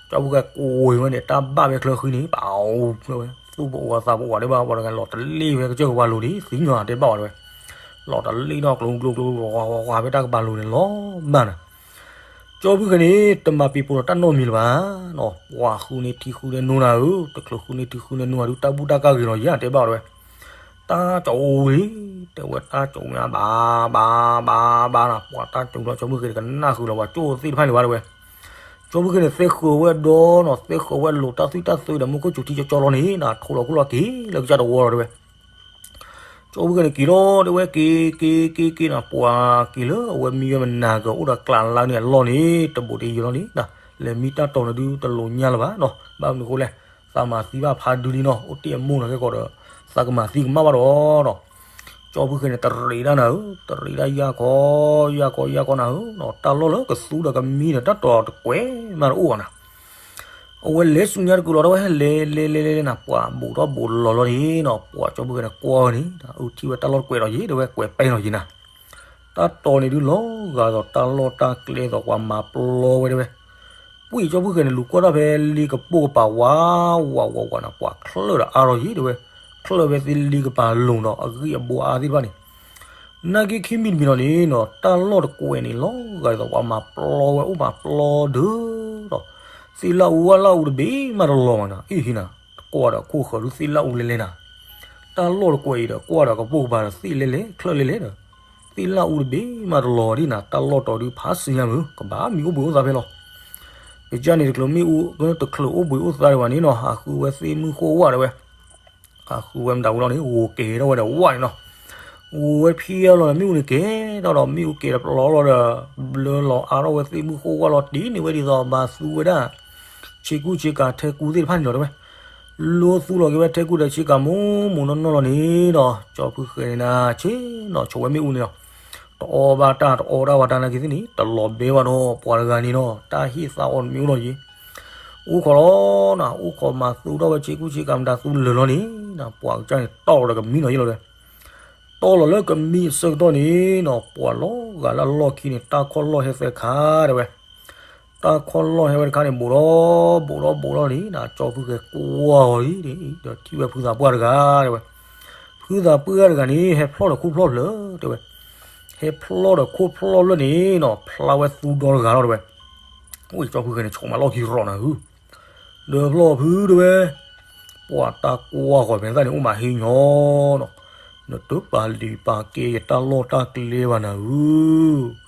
ကၠီဖုၣ်ဃဲကွံာ်ဝဲန့ၣ် တၢ်ဘၣ်ဝဲချၢဃံန့ၣ် ပအူဝဲ သူၣ်ပအူအသးပအူတဲဘၣ် ပှၤတဂၤလီၤတလ့ၣ်ဝဲကစၢၢ်ကပၤလိၤဒ် သံညီတဲဘၣ်ဝဲတဲဝဲ. လီၤတလ့ၣ်နီၤ ကျိၤကျိၤကျိၤ ဝါဝါဝါဝါဖဲတၢ်ကပၤလိၤန့ၣ်လီၤမၢ်နၤ. ကၠီဖုၣ်ဃဲန့ၣ် တမၤပ့ၤပိာ်ဒီးတၢ်နီတမံၤလၢၤဘၣ်နီၤ, ပှၤဃုန့ၢ်ထံဃုန့ၢ်နိနၤဧၢ, တချုးဃုန့ၢ်ထံဃုန့ၢ်နိနၤဒုး တၢ်ဘူၣ်တၢ်ကၢ်ဂ့ၤလီၤယၤတဲဘၣ်ဝဲတဲဝဲ. တၢ်ကၠီဝံၤ တဲဝဲတၢ်ကၠီဝံၤ ဘၣ်ဘၣ်ဘၣ်ဘၣ်နၤ, ပှၤတၢ်ကၠီလီၤ ကၠီဖုၣ်ဃဲန့ၣ် ကနၣ်ဃုာ်လီၤ ပှၤကၠိၣ်သ့ၣ်တဖၣ်န့ၣ်ဘၣ်တဲဝဲ. ကၠီဖုၣ်ဃဲန့ၣ် သဲဃုာ်ဝဲဒီးနီၤ သဲဃုာ်ဝဲလိာ်တၢ်သွံၣ်တၢ်သွံဒီးမူခိၣ်စူၤထံကၠီကၠီလီၤန့ၣ်နၤ ထိးလီၤခိၣ်လီၤက့ၤလၢကစၢ်တဝီလီၤတဲဝဲ. ကၠီ ကၠီဖုဃဲန့ၣ်က့ၤလီၤ တဲဝဲက့ၤက့ၤက့ၤက့ၤနီၤ ပှၤက့ၤလၢအဝဲမံဝဲမနၤကၢၤအိၣ်ဒီးကျးလါန့ၣ်အလီၢ်န့ၣ် တဘူးတယံၤလီၤန့ၣ် လဲၤမံတၢ်တီၤန့ၣ်ဒုးတလိာ်ညါလၢၤဘၣ်နီၤ ဘၣ်မနုၤဃိလဲၣ် သးမၤသံဘၣ်ဖးဒုလံနီၤ အိၣ်တ့ၢ်အမိၢ်နီၤ ခဲကီးဒီး သးကမၤသံကမၣ်ဘၣ်ဒီးနီၤ ကၠီဖုဃဲန့ၣ် တရံးဒၣ်နၤဧၢ, တရံးဒၣ်ယၢ်ခီ ယၢ်ခီ ယၢ်ခီနၤဧၢနီၤ တၢ်လီၢ်လၢကသူဒီးကမံဒီး တၢ်တီၤတကွဲးမးတအိၣ်ဘၣ်နၤ အဝဲလဲၤဆူညါတကူာ်လီၤ တဝဲလဲၤလဲၤလဲၤလဲၤလဲၤနၤ ပှၤဘူးထီၣ်ဘူးလီၤလီၤန့ၣ်နီၤ ပှၤကၠီဖုဃဲန့ၣ်ကွၢ်ဝဲန့ၣ် အုထံၣ်ဝဲတၢ်လီၢ်တကွဲးဒီးယံၤ တဝဲကွဲးပဲနီၤယံၤနၤ တၢ်တီၤန့ၣ်ဒုးလီၤဂာ်ဒီးတၢ်လီၢ်တၢ်ကျဲသိးပှၤမၤပျီဝဲတဝဲ ပှ့ၢ်ကၠီဖုဃဲန့ၣ်လူၤကွၢ်တၢ်ဖဲလ့ကပိၢ်ကပၤဝးဝးဝးဝးနီၤ ပှၤချၢၣ်ဒီးအါထီၣ်ယံၤ တဝဲ ချၢၣ်ဖဲသ့လ့ကပၤလိၤဒီးအဂံၢ်အဘါအါသ့ၣ်တဖၣ်န့ၣ် နာ်က့ခံမံၤတမံၤလီၤန့ၣ်နီၤ တၢ်လီၢ်တကွဲးန့ၣ်လီၤဂာ်ဒ်သိးပှၤမၤပျီဝဲအိၣ်မၤပျီဒုးဒီး သ့ၣ်လၣ်အူဝၣ်လၣ်အူတဘ့ၣ်မးတလီၤဘၣ်နီၤ အ့ၣ်ဟံနၤ တကွၢ်ဒီးခိၣ်ဃၢၤဒုးသ့ၣ်လၣ်အူလဲလဲနၤ တၢ်လီၢ်တကွဲးအံၤဒီး ကွၢ်ဒီးကပိာ်ကပၤဒီးသ့ၣ်လဲလဲ ချၢၣ်လဲလဲဒီး သ့ၣ်လၣ်အူတဘ့ၣ်မးတလီၤဒ်နၤ တၢ်လီၢ်တီၤဒုးဖးစံညါမုၢ် ကဘၣ်မံအိၣ်ဘှံးအိၣ်သါဖဲလီၤ ကစၢ်န့ၣ်တချုးမ့ၣ်အူ တချုးအိၣ်ဘှံးအိၣ်သါဒံးဘၣ်န့ၣ်နီၤ ဟးဃုဝဲသ့ၣ်မုၢ်ဃိၣ်ဝၣ်တဝဲ ဟးဃုဝဲမတၤဝံၤလီၤန့ၣ် ဂိၤကဲၤထီၣ်ဝဲဒီးဝၣ်န့ၣ်နီၤ ဂိၤဝဲဖံအလီၤဒီးမ့ၣ်အူန့ၣ်ကဲၤထီၣ်ဒီး မ့ၣ်အူကဲၤဒီးပျီလီၤဒီး ဘျၢလီၤအါထီၣ်ဝဲသ့ၣ်မုၢ်ဃိၣ်ဝၣ်လီၤ တ့ၢ်န့ၢ်ဝဲဒ်သိးဘၣ်သူဝဲဒၣ် ဆ့ကူဆ့ကၤထဲကူသ့ၣ်တဖၣ်န့ၣ်လီၤတဝဲ လိသူလီၤက့ၤဝဲထဲကူဒီးဆ့ကၤမိၢ်မိၢ်နီၢ်နီၢ်လီၤန့ၣ်ဒီး ကၠီဖုဃဲန့ၣ်နၤ ဆ့ၣ်နီၤဆိးဝဲမ့ၣ်အူန့ၣ်လီၤ တအီဘၣ်တၢ်တအီဒၣ်ဝဲတၢ်နာ်က့သ့ၣ်န့ၣ် တလီၤဘဲဘၣ်ဒီးပှၤတဂၤန့ၣ်နီၤ တၢ်ဟ့ၣ်သးအီၤတမံၤအိၣ်လီၤယံၤ အိၣ်ခိးလီၤနၤ အိၣ်ခိးမၤသူထီၣ်ဝဲဆ့ကူဆ့ကၤမတၤသူလၢာ်လီၤန့ၣ် ပှၤကစၢ်န့ၣ်တီၢ်လီၤဒီးကမံနီၤယံၤလီၤဒီး တီၢ်လီၤလၢကမံအဆၢကတီၢ်န့ၣ်နီၤ ပှၤလီၤဂာ်လၢအလီၢ်ခံန့ၣ် တၢ်ခီၣ်လီၢ်ဟဲသၢခါတဲဝဲ တၢ်ခီၣ်လီၢ်ဟဲဝဲတခါန့ၣ် ဘူးထီၣ်ဘူးထီၣ်ဘူးထီၣ်န့ၣ် ကၠီဖုဃဲကွၢ်အီၤလံ ဒီးထံၣ်ဝဲဖုသးပှၢ်တဂၤတဲဝဲ ဖုသးပှၢ်တဂၤန့ၣ် ဟဲဖျီၣ်ဒီးခိၣ်ဖျီၣ်ဖျၢၣ်တဲဝဲ ဟဲဖျီၣ်ဒီးခိၣ်ဖျီၣ်ဖျၢၣ်န့ၣ်နီၤ ဖျါဝဲသူဒီတဂၤလီၤတဲဝဲ အိၣ်ကၠီဖုဃဲန့ၣ် ဆိးမၤလီၢ်ခံရီၤနၤဧၢ ဒီးဖျီၣ်ဖုတဲဝဲ ပှၤတၢ်ကွၢ်ဃီၤဖဲသၣ်န့ၣ် အိၣ်မးဟ့ၣ်ညီနီၤ နတပာ်လုၢ်ပာ်ကဲယတၢ်လီၢ်တၢ်ကျဲဘၣ်နၤဧၢ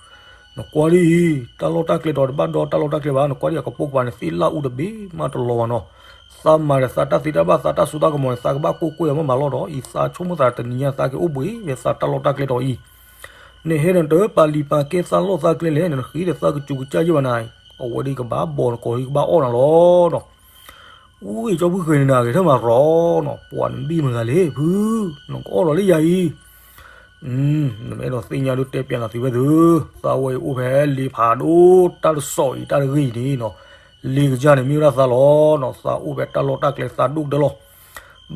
နကွၢ်ဒ်အံၤ တၢ်လီၢ်တၢ်ကျဲဒီးတဘၣ်ဒီတၢ်လီၢ်တၢ်ကျဲဘၣ် နကွၢ်ဒ်အံၤ အကပိာ်ကပၤန့ၣ် သ့ၣ်လၣ်အူတဘ့ၣ်မးတလီၤဘၣ်နီၤ သးမၤဒီးသးတၢ်သ့တၢ်ဘၣ် သးတၢ်စိတၢ်ကမီၤန့ၣ် သးကဘၣ်ကိးကွဲၢ်အီၤမးမၤလီၢ်ဒီး အံၤသးဆိကမိၣ်သးတနံၤညါသးကအိၣ်ဘှံးဝဲသးတၢ်လီၢ်တၢ်ကျဲဒီးအံၤ နဟဲဒီးနတပာ်လုၢ်ပာ်ကဲသးလီၢ်သးကျဲလဲၣ် နဃ့ဒီးသးကစူၤကစၢ်ယဲၢ်ဘၣ်နၤ အဝဲဒ်ကဘၣ်ဘီနကီၢ်ဒ်ကဘၣ်အီၣ်နၤလီၤနီၤ အူအံၤကၠီဖုဃဲန့ၣ်နၤ ဂဲၤထၢၣ်မၤရီၤနီၤ ပှၤနဘံၣ်မတၤဂၤလဲၣ် ဖု နကအီၣ်လီၤလၢယၤအံၤ နမ့ၢ်အဲၣ်ဒိးသ့ၣ်ညါဒုးတဲပျးနၤသ့ဝဲသု သးဝဲအံၤအိၣ်ဖဲလ့ဖးဒိၣ်တၢ်တစီၣ်အံၤတၢ်တဂ့ၢ်အံၤန့ၣ်နီၤ လ့ကစၢ်န့ၣ်မ့ၢ်ဝဲဒၣ်သးလီၤနီၤ သးအိၣ်ဖဲတၢ်လီၢ်တၢ်ကျဲသးဒိၣ်ကတၢၢ်လီၤ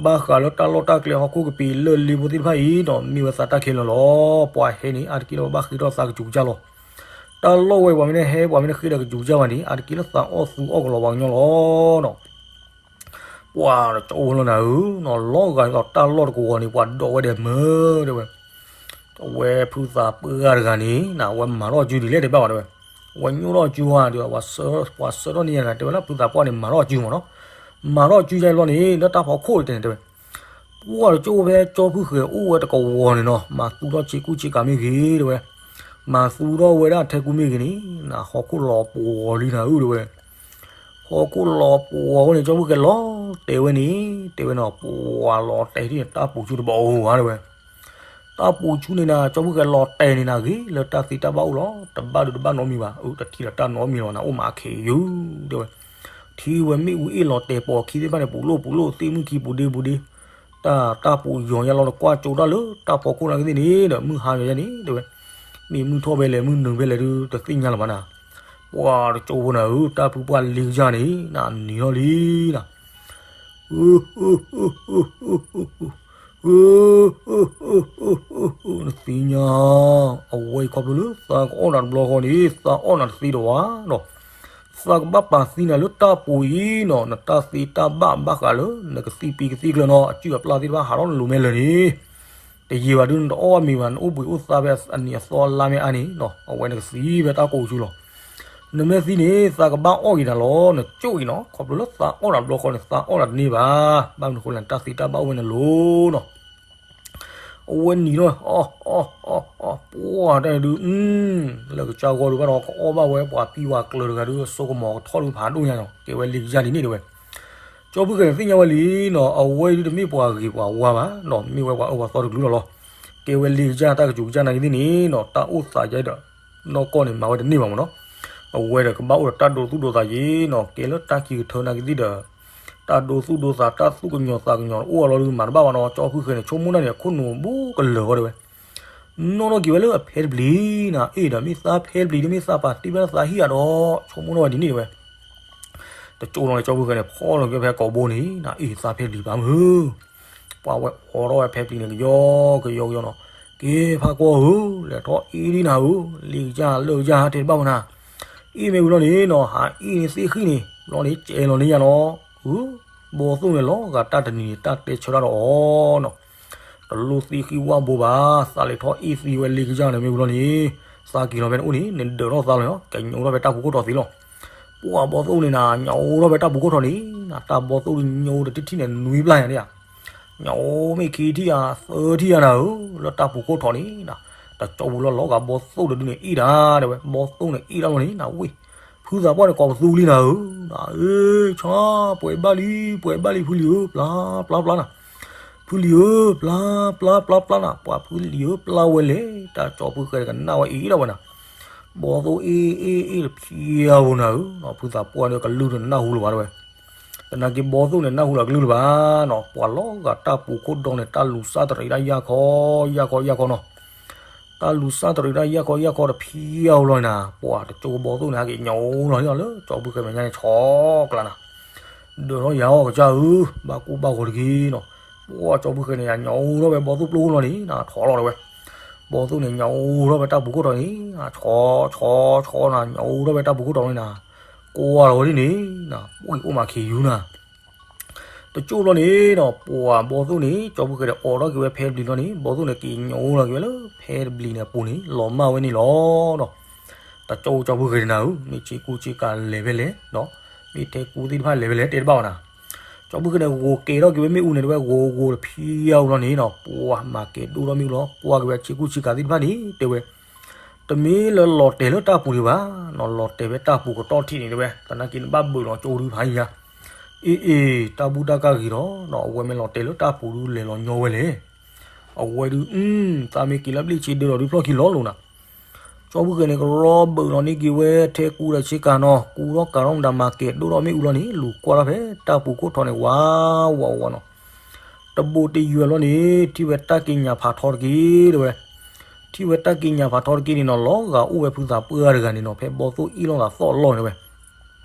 ဘၣ်ဃးလၢတၢ်လီၢ်တၢ်ကျဲဟီၣ်ခိၣ်ကပံာ်လၢလ့ဖိသ့ၣ်တဖၣ်အံၤနီၤ မ့ၢ်ဝဲသးတၢ်ခဲလၢာ်လီၤ ပှၤဟဲန့ၣ် အါတက့ၢ်လၢပဘၣ်ဃ့ထီၣ်သးကစူၤကစၢ်လီၤ တၢ်လီၢ်ဝဲပှၤမ့ၢ်တဟဲပှၤမ့ၢ်တဃ့ဒီးကစူၤကစၢ်ဘၣ်န့ၣ် အါတက့ၢ်လၢသးအီၣ်သူအီၣ်ကလီၤပှၤကညီလီၤနီၤ ပှၤတကၠိဖိလီၤနၤဧၢနီၤ လီၤဂာ်ဒ်သိးတၢ်လီၢ်တကဝီၤန့ၣ် ပှၤဒိးဝဲဒီးမၢတဲဝဲ အဝဲဖုသးပှၢ်တဂၤန့ၣ် နဝဲမၤထီၣ်စုဒ်လဲၣ် တဲဘၣ်ဝဲတဲဝဲ အဝဲညိၣ်ထီၣ်စုဝဲဒီး ပှၤဆှၢထီၣ်န့ၢ်ယၤနၤ တဲဝဲလၢဖုသးပှၢ်န့ၣ် မၤထီၣ်စုမးနီၤ မၤထီၣ်စုယါလီၤန့ၣ် လၢတၢ်ဖီခိၣ်တဲန့ၣ်တဲဝဲ ပှၤတကၠိဖဲကၠီဖုဃဲၤအိၣ်ဝဲတကဝီၤန့ၣ်နီၤ မၤသူထီၣ်ဆ့ကူဆ့ကၤမ့ၢ်ဂ့ၤတဲဝဲ မၤသူထီၣ်ဝဲဒၣ်ထဲကူမ့ၢ်ဂ့ၤန့ၣ် နဟီၣ်ခိၣ်လီၤပှီၤလံနၤဧၢတဲဝဲ ဟီၣ်ခိၣ်လီၤပှီၤဝဲန့ၣ် ကၠီဖုဃဲၤလီၤတဲာ်ဝဲန့ၣ် တဲဝဲန့ၣ် ပှၤလီၤတဲာ်ဒ်န့ၣ် တၢ်ပူၤဆူၣ်တဘၣ်အိၣ်ဧါတဲဝဲ တၢ်ပူၤဆူၣ်န့ၣ်နၤ ကၠီဖုဃဲၤလီၤတဲာ်န့ၣ်နၤ ဂ့ၤလၢတၢ်သ့တၢ်ဘၣ်အိၣ်လီၤ တဘၣ်ဒုးတဘၣ်နီတမံၤဘၣ် အၢ တထံၣ်လီၤတၢ်နီတမံၤလီၤ နအိၣ်မးခဲအံၤယုၤတဲဝဲ ထံၣ်ဝဲမ့ၣ်အူအ့ၣ်လီၤတဲာ်ပိာ်ခံသ့ၣ်တဖၣ်န့ၣ် ပူၤလိၣ်ပူၤလိၣ် သ့ၣ်မုၢ်ခံပူၤဒ့ပူၤဒ့ တၢ်တၢ်ပူၤယီၤညါလီၤ နကွၢ်ကၠိတၢ်လၢတၢ်ဖီခိၣ်နာ်က့သ့ၣ်န့ၣ်ဒီး မုၢ်ဟါယီၤယါန့ၣ်တဲဝဲ မ့ၢ်မုၢ်ထီၣ်ဖဲလဲၣ် မုၢ်နုာ်ဖဲလဲၣ်ဒုး တသ့ၣ်ညါလၢၤဘၣ်နၤ ပှၤတကၠိဖိနၤဧၢ တၢ်ဖုပှၢ်လ့ကစၢ်န့ၣ် နနံၤထီၣ်လံနၤ နသ့ၣ်ညါ အဝဲအံၤခီဖျိလၢသးကအီၣ်နၤတဘျီဃီန့ၣ် သးအီၣ်နၤတသ့ဒီးဝဲနီၤ သးကဘၣ်ပာ်သံနၤလၢတၢ်ပူၤအံၤနီၤ နတၢ်သ့တၢ်ဘၣ်ဘၣ်ဃးလၢ နကသံပံကသံကျၢၤနီၤ အစုၣ်အပျၢ်သ့ၣ်တဖၣ်ဟးထီၣ်နလိၤမဲလၢာ်န့ၣ် တယံာ်ဘၣ်ဒုးနတအီၣ်ဘၣ်မ့ၤဘၣ် နအိၣ်ဘှံးအိၣ်သါဖဲအနံၤအသီအလါမ့ၢ်အါန့ၣ်နီၤ အဝဲနကသံဖဲတၢ်ကိးဆူလီၤ နမ့ၢ်သံန့ၣ် သးကဘၣ်အီၣ်က့ၤနၤလီၤ နကၠိၣ်အံၤနီၤ ခီဖျိလၢသးအီၣ်နၤတဘျီဃီန့ၣ် သးအီၣ်နၤတန့ၢ်ဘၣ် ဘၣ်မနုၤဃိလဲၣ် နတၢ်သ့တၢ်ဘၣ်အိၣ်ဝဲနလိၤနီၤ အဝဲနံၤထီၣ် အီၣ် အီၣ် အီၣ် အီၣ် ပှၢ်တၢ်န့ၣ်ဒုး လၢကစၢ်ဂီၢ်ဒုးဘၣ်ဒီး ကအီၣ်ဘၣ်ဝဲပှၤသံပှၤကျၢၤတဂၤဒုး အစိကမီၤကထီၣ်ဒုးဖးဒိၣ်ညါနီၤ ကဲဝဲလ့ကစၢ်ဒ်န့ၣ်တဲဝဲ ကၠီဖုဃဲၤန့ၣ်သ့ၣ်ညါဝဲလံနီၤ အဝဲဒုးတမ့ၢ်ပှၤဂ့ၤပှၤဝါဘၣ်နီၤ မ့ၢ်ဝဲပှၤအၢပှၤသီတကလုာ်လီၤလီၤ ကဲဝဲလ့ကစၢ်တၢ်ကစူၤကစၢ်နာ်က့သ့ၣ်န့ၣ်နီၤ တၢ်အိၣ်သးယဲဒီး နီၢ်ကီၢ်န့ၣ် မၤဝဲတန့ၢ်ဘၣ်မးနီၤ. အဝဲဒီးကဘၣ်အိၣ်ဒီးတၢ်ဒိသူၣ်ဒိသးယ့နီၤ ကဲလၢတၢ်ခံကထၢနာ်က့သ့ၣ်ဒီး တၢ်ဒိသူၣ်ဒိသး တၢ်သူၣ်ကညီၤသးကညီၤအိၣ်အလီၤဒုး မၤတဘၣ်ဘၣ်နီၤ. ကၠီဖုဃဲန့ၣ် ဆိကမိၣ်တၢ်န့ၣ် အခိၣ်နူာ်ဘူးကလၢာ်ဝဲဒၣ်ဝဲ နီၣ်ထီၣ်က့ၤဝဲလၢအဖဲတပျံၤနၤ အ့ၣ်ဒီး မ့ၢ်သးဖဲတပျံၤဒီး မ့ၢ်သးပာ်တ့ၢ်ဘၣ်သးဟံၣ်အဒီး ဆိကမိၣ်ထီၣ်ဝဲဒ်န့ၣ်ဝဲ တကၠိလီၤန့ၣ် ကၠီဖုဃဲန့ၣ် ဖီၣ်လီၤက့ၤဖဲကိာ်ဘိန့ၣ်နၤ အ့ၣ်သးဖဲတပျံၤဘၣ်မုၢ် ပှၤဝဲအိးထီၣ်ဝဲဖဲတပျံၤန့ၣ် ကယီကယီကယီနီၤ က့ၤဖးကွီဧၢ လဲၤထီၣ်အ့ၣ်ဒံးနၤဧၢ လ့ကစၢ်လၢကစၢ်ဟးတဲတဘၣ်ဝဲနၤ အ့ၣ်မ့ၢ်ဝံၤလီၤန့ၣ်နီၤ ဟးအ့ၣ်န့ၣ်သ့ၣ်ဃံၣ်န့ၣ် ဘျီန့ၣ် ကဲလီၤန့ၢ်ယၤနီၤ ဧၢ ဘီသိၣ်န့ၣ်လီၤဂာ်တၢ်တနံၤန့ၣ် တၢ်တဲဆၢတၢ်ဒီးအီၤနီၤ တလိၣ်သ့ၣ်ဃံၣ်ဝၣ်ဘိဘၣ် သးလဲၤထီၣ်အ့ၣ်သံဝဲလ့ကစၢ်န့ၣ်မ့ၢ်ဝံၤလီၤန့ၣ် သးက့ၤလီၤဖဲန့ၣ်အိၣ်န့ၣ် နဒၢးထီၣ်သးလီၤ ကညိးထီၣ်ဖဲတၢ်ပူၤခိၣ်ထီၣ်သ့လီၤ ပှၤဘီသိၣ်န့ၣ်နၤ ညိးထီၣ်ဖဲတၢ်ပူၤခိၣ်ထီၣ်န့ၣ် တၢ်ဘီသိၣ်ဒုးညိးတထံၣ်ထံၣ်န့ၣ် နွံဘျၣ်ယၤန့ၣ်ဧါ ညိးမ့ၢ်ခံထံၣ်ဧါ သၢထံၣ်ဧါနၤဧၢ လၢတၢ်ပူၤခိၣ်ထီၣ်န့ၣ်နၤ တကၠီပူၤလီၤလီၤဂာ်ဘီသိၣ်တဒုန့ၣ်အ့ၣ်ဒၣ်တဲဝဲ ဘီသိၣ်န့ၣ်အ့ၣ်ဒၣ်လီၤန့ၣ်နၤ ဝ့ၢ် ဖုသးပှၢ်န့ၣ်ကိးပသူလံနၤဧၢ နၤဧၢ ဆီ ပှဲၤဘၣ်လံ ပှဲၤဘၣ်လံ ဖုလံၤဧၢ ပျၢ်ပျၢ်ပျၢ်နၤ ဖုလံၤဧၢ ပျၢ်ပျၢ်ပျၢ်ပျၢ်နၤ ပှၤဖုလံၤဧၢ ပျၢ်ဝဲလဲၣ် တၢ်ကၠီဖုဃဲကနၣ်ဝဲအ့ၣ်ဒၣ်ဝဲနၤ ဘီသိၣ်အ့ၣ်အ့ၣ်အ့ၣ်တဖျံဧိၤနၤဧၢ ဖုသးပှၢ်န့ၣ်ကလုၢ်တနၢ်ဟူလၢၤဘၣ်တဲဝဲ သနာ်က့ဘီသိၣ်န့ၣ် နၢ်ဟူလၢအကလုၢ်လၢၤဘၣ်နီၤ ပှၤလီၤဂာ်တၢ်ပူၤခိၣ်ဒီန့ၣ် တၢ်လူၤစၢ်တရံးဒၣ်ယၢ်ခီ ယၢ်ခီ ယၢ်ခီနီၤ တၢ်လူၤစၢ်တရံးဒၣ်ယၢ်ခီ ယၢ်ခီတဖျံဧိၤလီၤနၤ ပှၤတကၠိဘီသိၣ်န့ၣ် ဟဲက့ၤညိးလီၤန့ၣ်လီၤ လၢကၠီဖုဃဲမဲာ်ညါန့ၣ် ဆီကျါနၤ ဒၢးထီၣ်ယၤအီၣ်ကစၢ်ဧၢ ဘၣ်ကိၢ်ဘၣ်ဂီၤတက့ၢ်နီၤ ပှၤကၠီဖုဃဲန့ၣ် ညိးထီၣ်ဝဲဘီသိၣ်ပျိၢ်ခိၣ်လီၤန့ၣ်နၤ ထီၣ်လီၤတဲဝဲ ဘီသိၣ်န့ၣ် ညိးထီၣ်ဝဲတၢ်ပူၤခိၣ်ထီၣ်န့ၣ် ဆီ ဆီ ဆီနၤ ညိးထီၣ်ဝဲတၢ်ပူၤခိၣ်ထီၣ်န့ၣ်နၤ ကွၢ်လီၤဝဲဒ်န့ၣ်နၤ အိၣ်အံၤအိၣ်မးခ့ယူၤနၤ တကၠိဘျီန့ၣ်နီၤ ပှၤဘီသိၣ်န့ၣ် ကၠီဖုဃဲဒီးအိးထီၣ်က့ၤဝဲဖဲတပျံၤလီၤန့ၣ် ဘီသိၣ်န့ၣ်က့ၤညိးလီၤက့ၤဝဲလၢဖဲတပျံၤန့ၣ်အပူၤန့ၣ် လီၤမၢ်ဝဲန့ၣ်လီၤနီၤ တကၠိကၠီဖုဃဲန့ၣ်နၤဧၢ မ့ၢ်ဆ့ကူဆ့ကၤလဲၤဖဲလဲၣ်နီၤ မ့ၢ်ထဲကူသ့ၣ်တဖၣ်လဲၤဖဲလဲၣ်တဲတဘၣ်ဘၣ်နၤ ကၠီဖုဃဲန့ၣ် ဂိၤကဲထီၣ်က့ၤဝဲမ့ၣ်အူန့ၣ်တဲဝဲ ဂိၤဂိၤတဖျံဧိၤလီၤန့ၣ်နီၤ ပှၤမၤကဲၤဒိၣ်ထီၣ်မ့ၣ်အူလီၤ ကွၢ်က့ၤဝဲဆ့ကူဆ့ကၤသ့ၣ်တဖၣ်န့ၣ်တဲဝဲ တမ့ၢ်လၢလီၤတဲာ်လၢတၢ်ပူၤဒံးဘၣ်နီၤ လီၤတဲာ်ဖဲတၢ်ပူၤကတီၢ်ထံးန့ၣ်တဲဝဲ သနာ်က့နဘၣ်ဘုးလီၤကၠိဒုးဖးယံၤယါ အ့ၣ်အ့ၣ် တၢ်ဘူၣ်တၢ်ကၢ်ဂ့ၤဒီးနီၤ အဝဲမ့ၢ်လီၤတဲာ်လၢတၢ်ပူၤဒုးလဲၤလီၤညီဝဲလဲၣ် အဝဲဒုး သးမ့ၢ်က့ၤလၢဘျ့ၣ်ဆ့ဒၢလီၤဒုးဖျီၣ်ခံလီၤလိာ်နၤ ကၠီဖုဃဲန့ၣ် ကရီဘုးလီၤန့ၢ်က့ၤဝဲထဲကူဒီးဆ့ကၤနီၤ ကူထီၣ်ကၤထီၣ်မတၤမၤကဲၤဒိၣ်ထီၣ်မ့ၣ်အူလီၤန့ၣ် လူၤကွၢ်ထီၣ်ဖဲတၢ်ပူၤခိၣ်ထီၣ်န့ၣ် ဝးဝးဝးနီၤ တဘိးတယွဲၢ်ဘျီန့ၣ် ထံၣ်ဝဲတၢ်က့ညၣ်ဖးထီတက့ၢ်တဲဝဲ ထံၣ်ဝဲတၢ်က့ညၣ်ဖးထီတက့ၢ်န့ၣ်နီၤ လီၤဂာ်အိၣ်ဝဲဖုသးပှၢ်တဂၤန့ၣ်နီၤ ဖဲဘီသိၣ်အ့ၣ်လိာ်သးသီၣ်လီၢ်န့ၣ်ဝဲ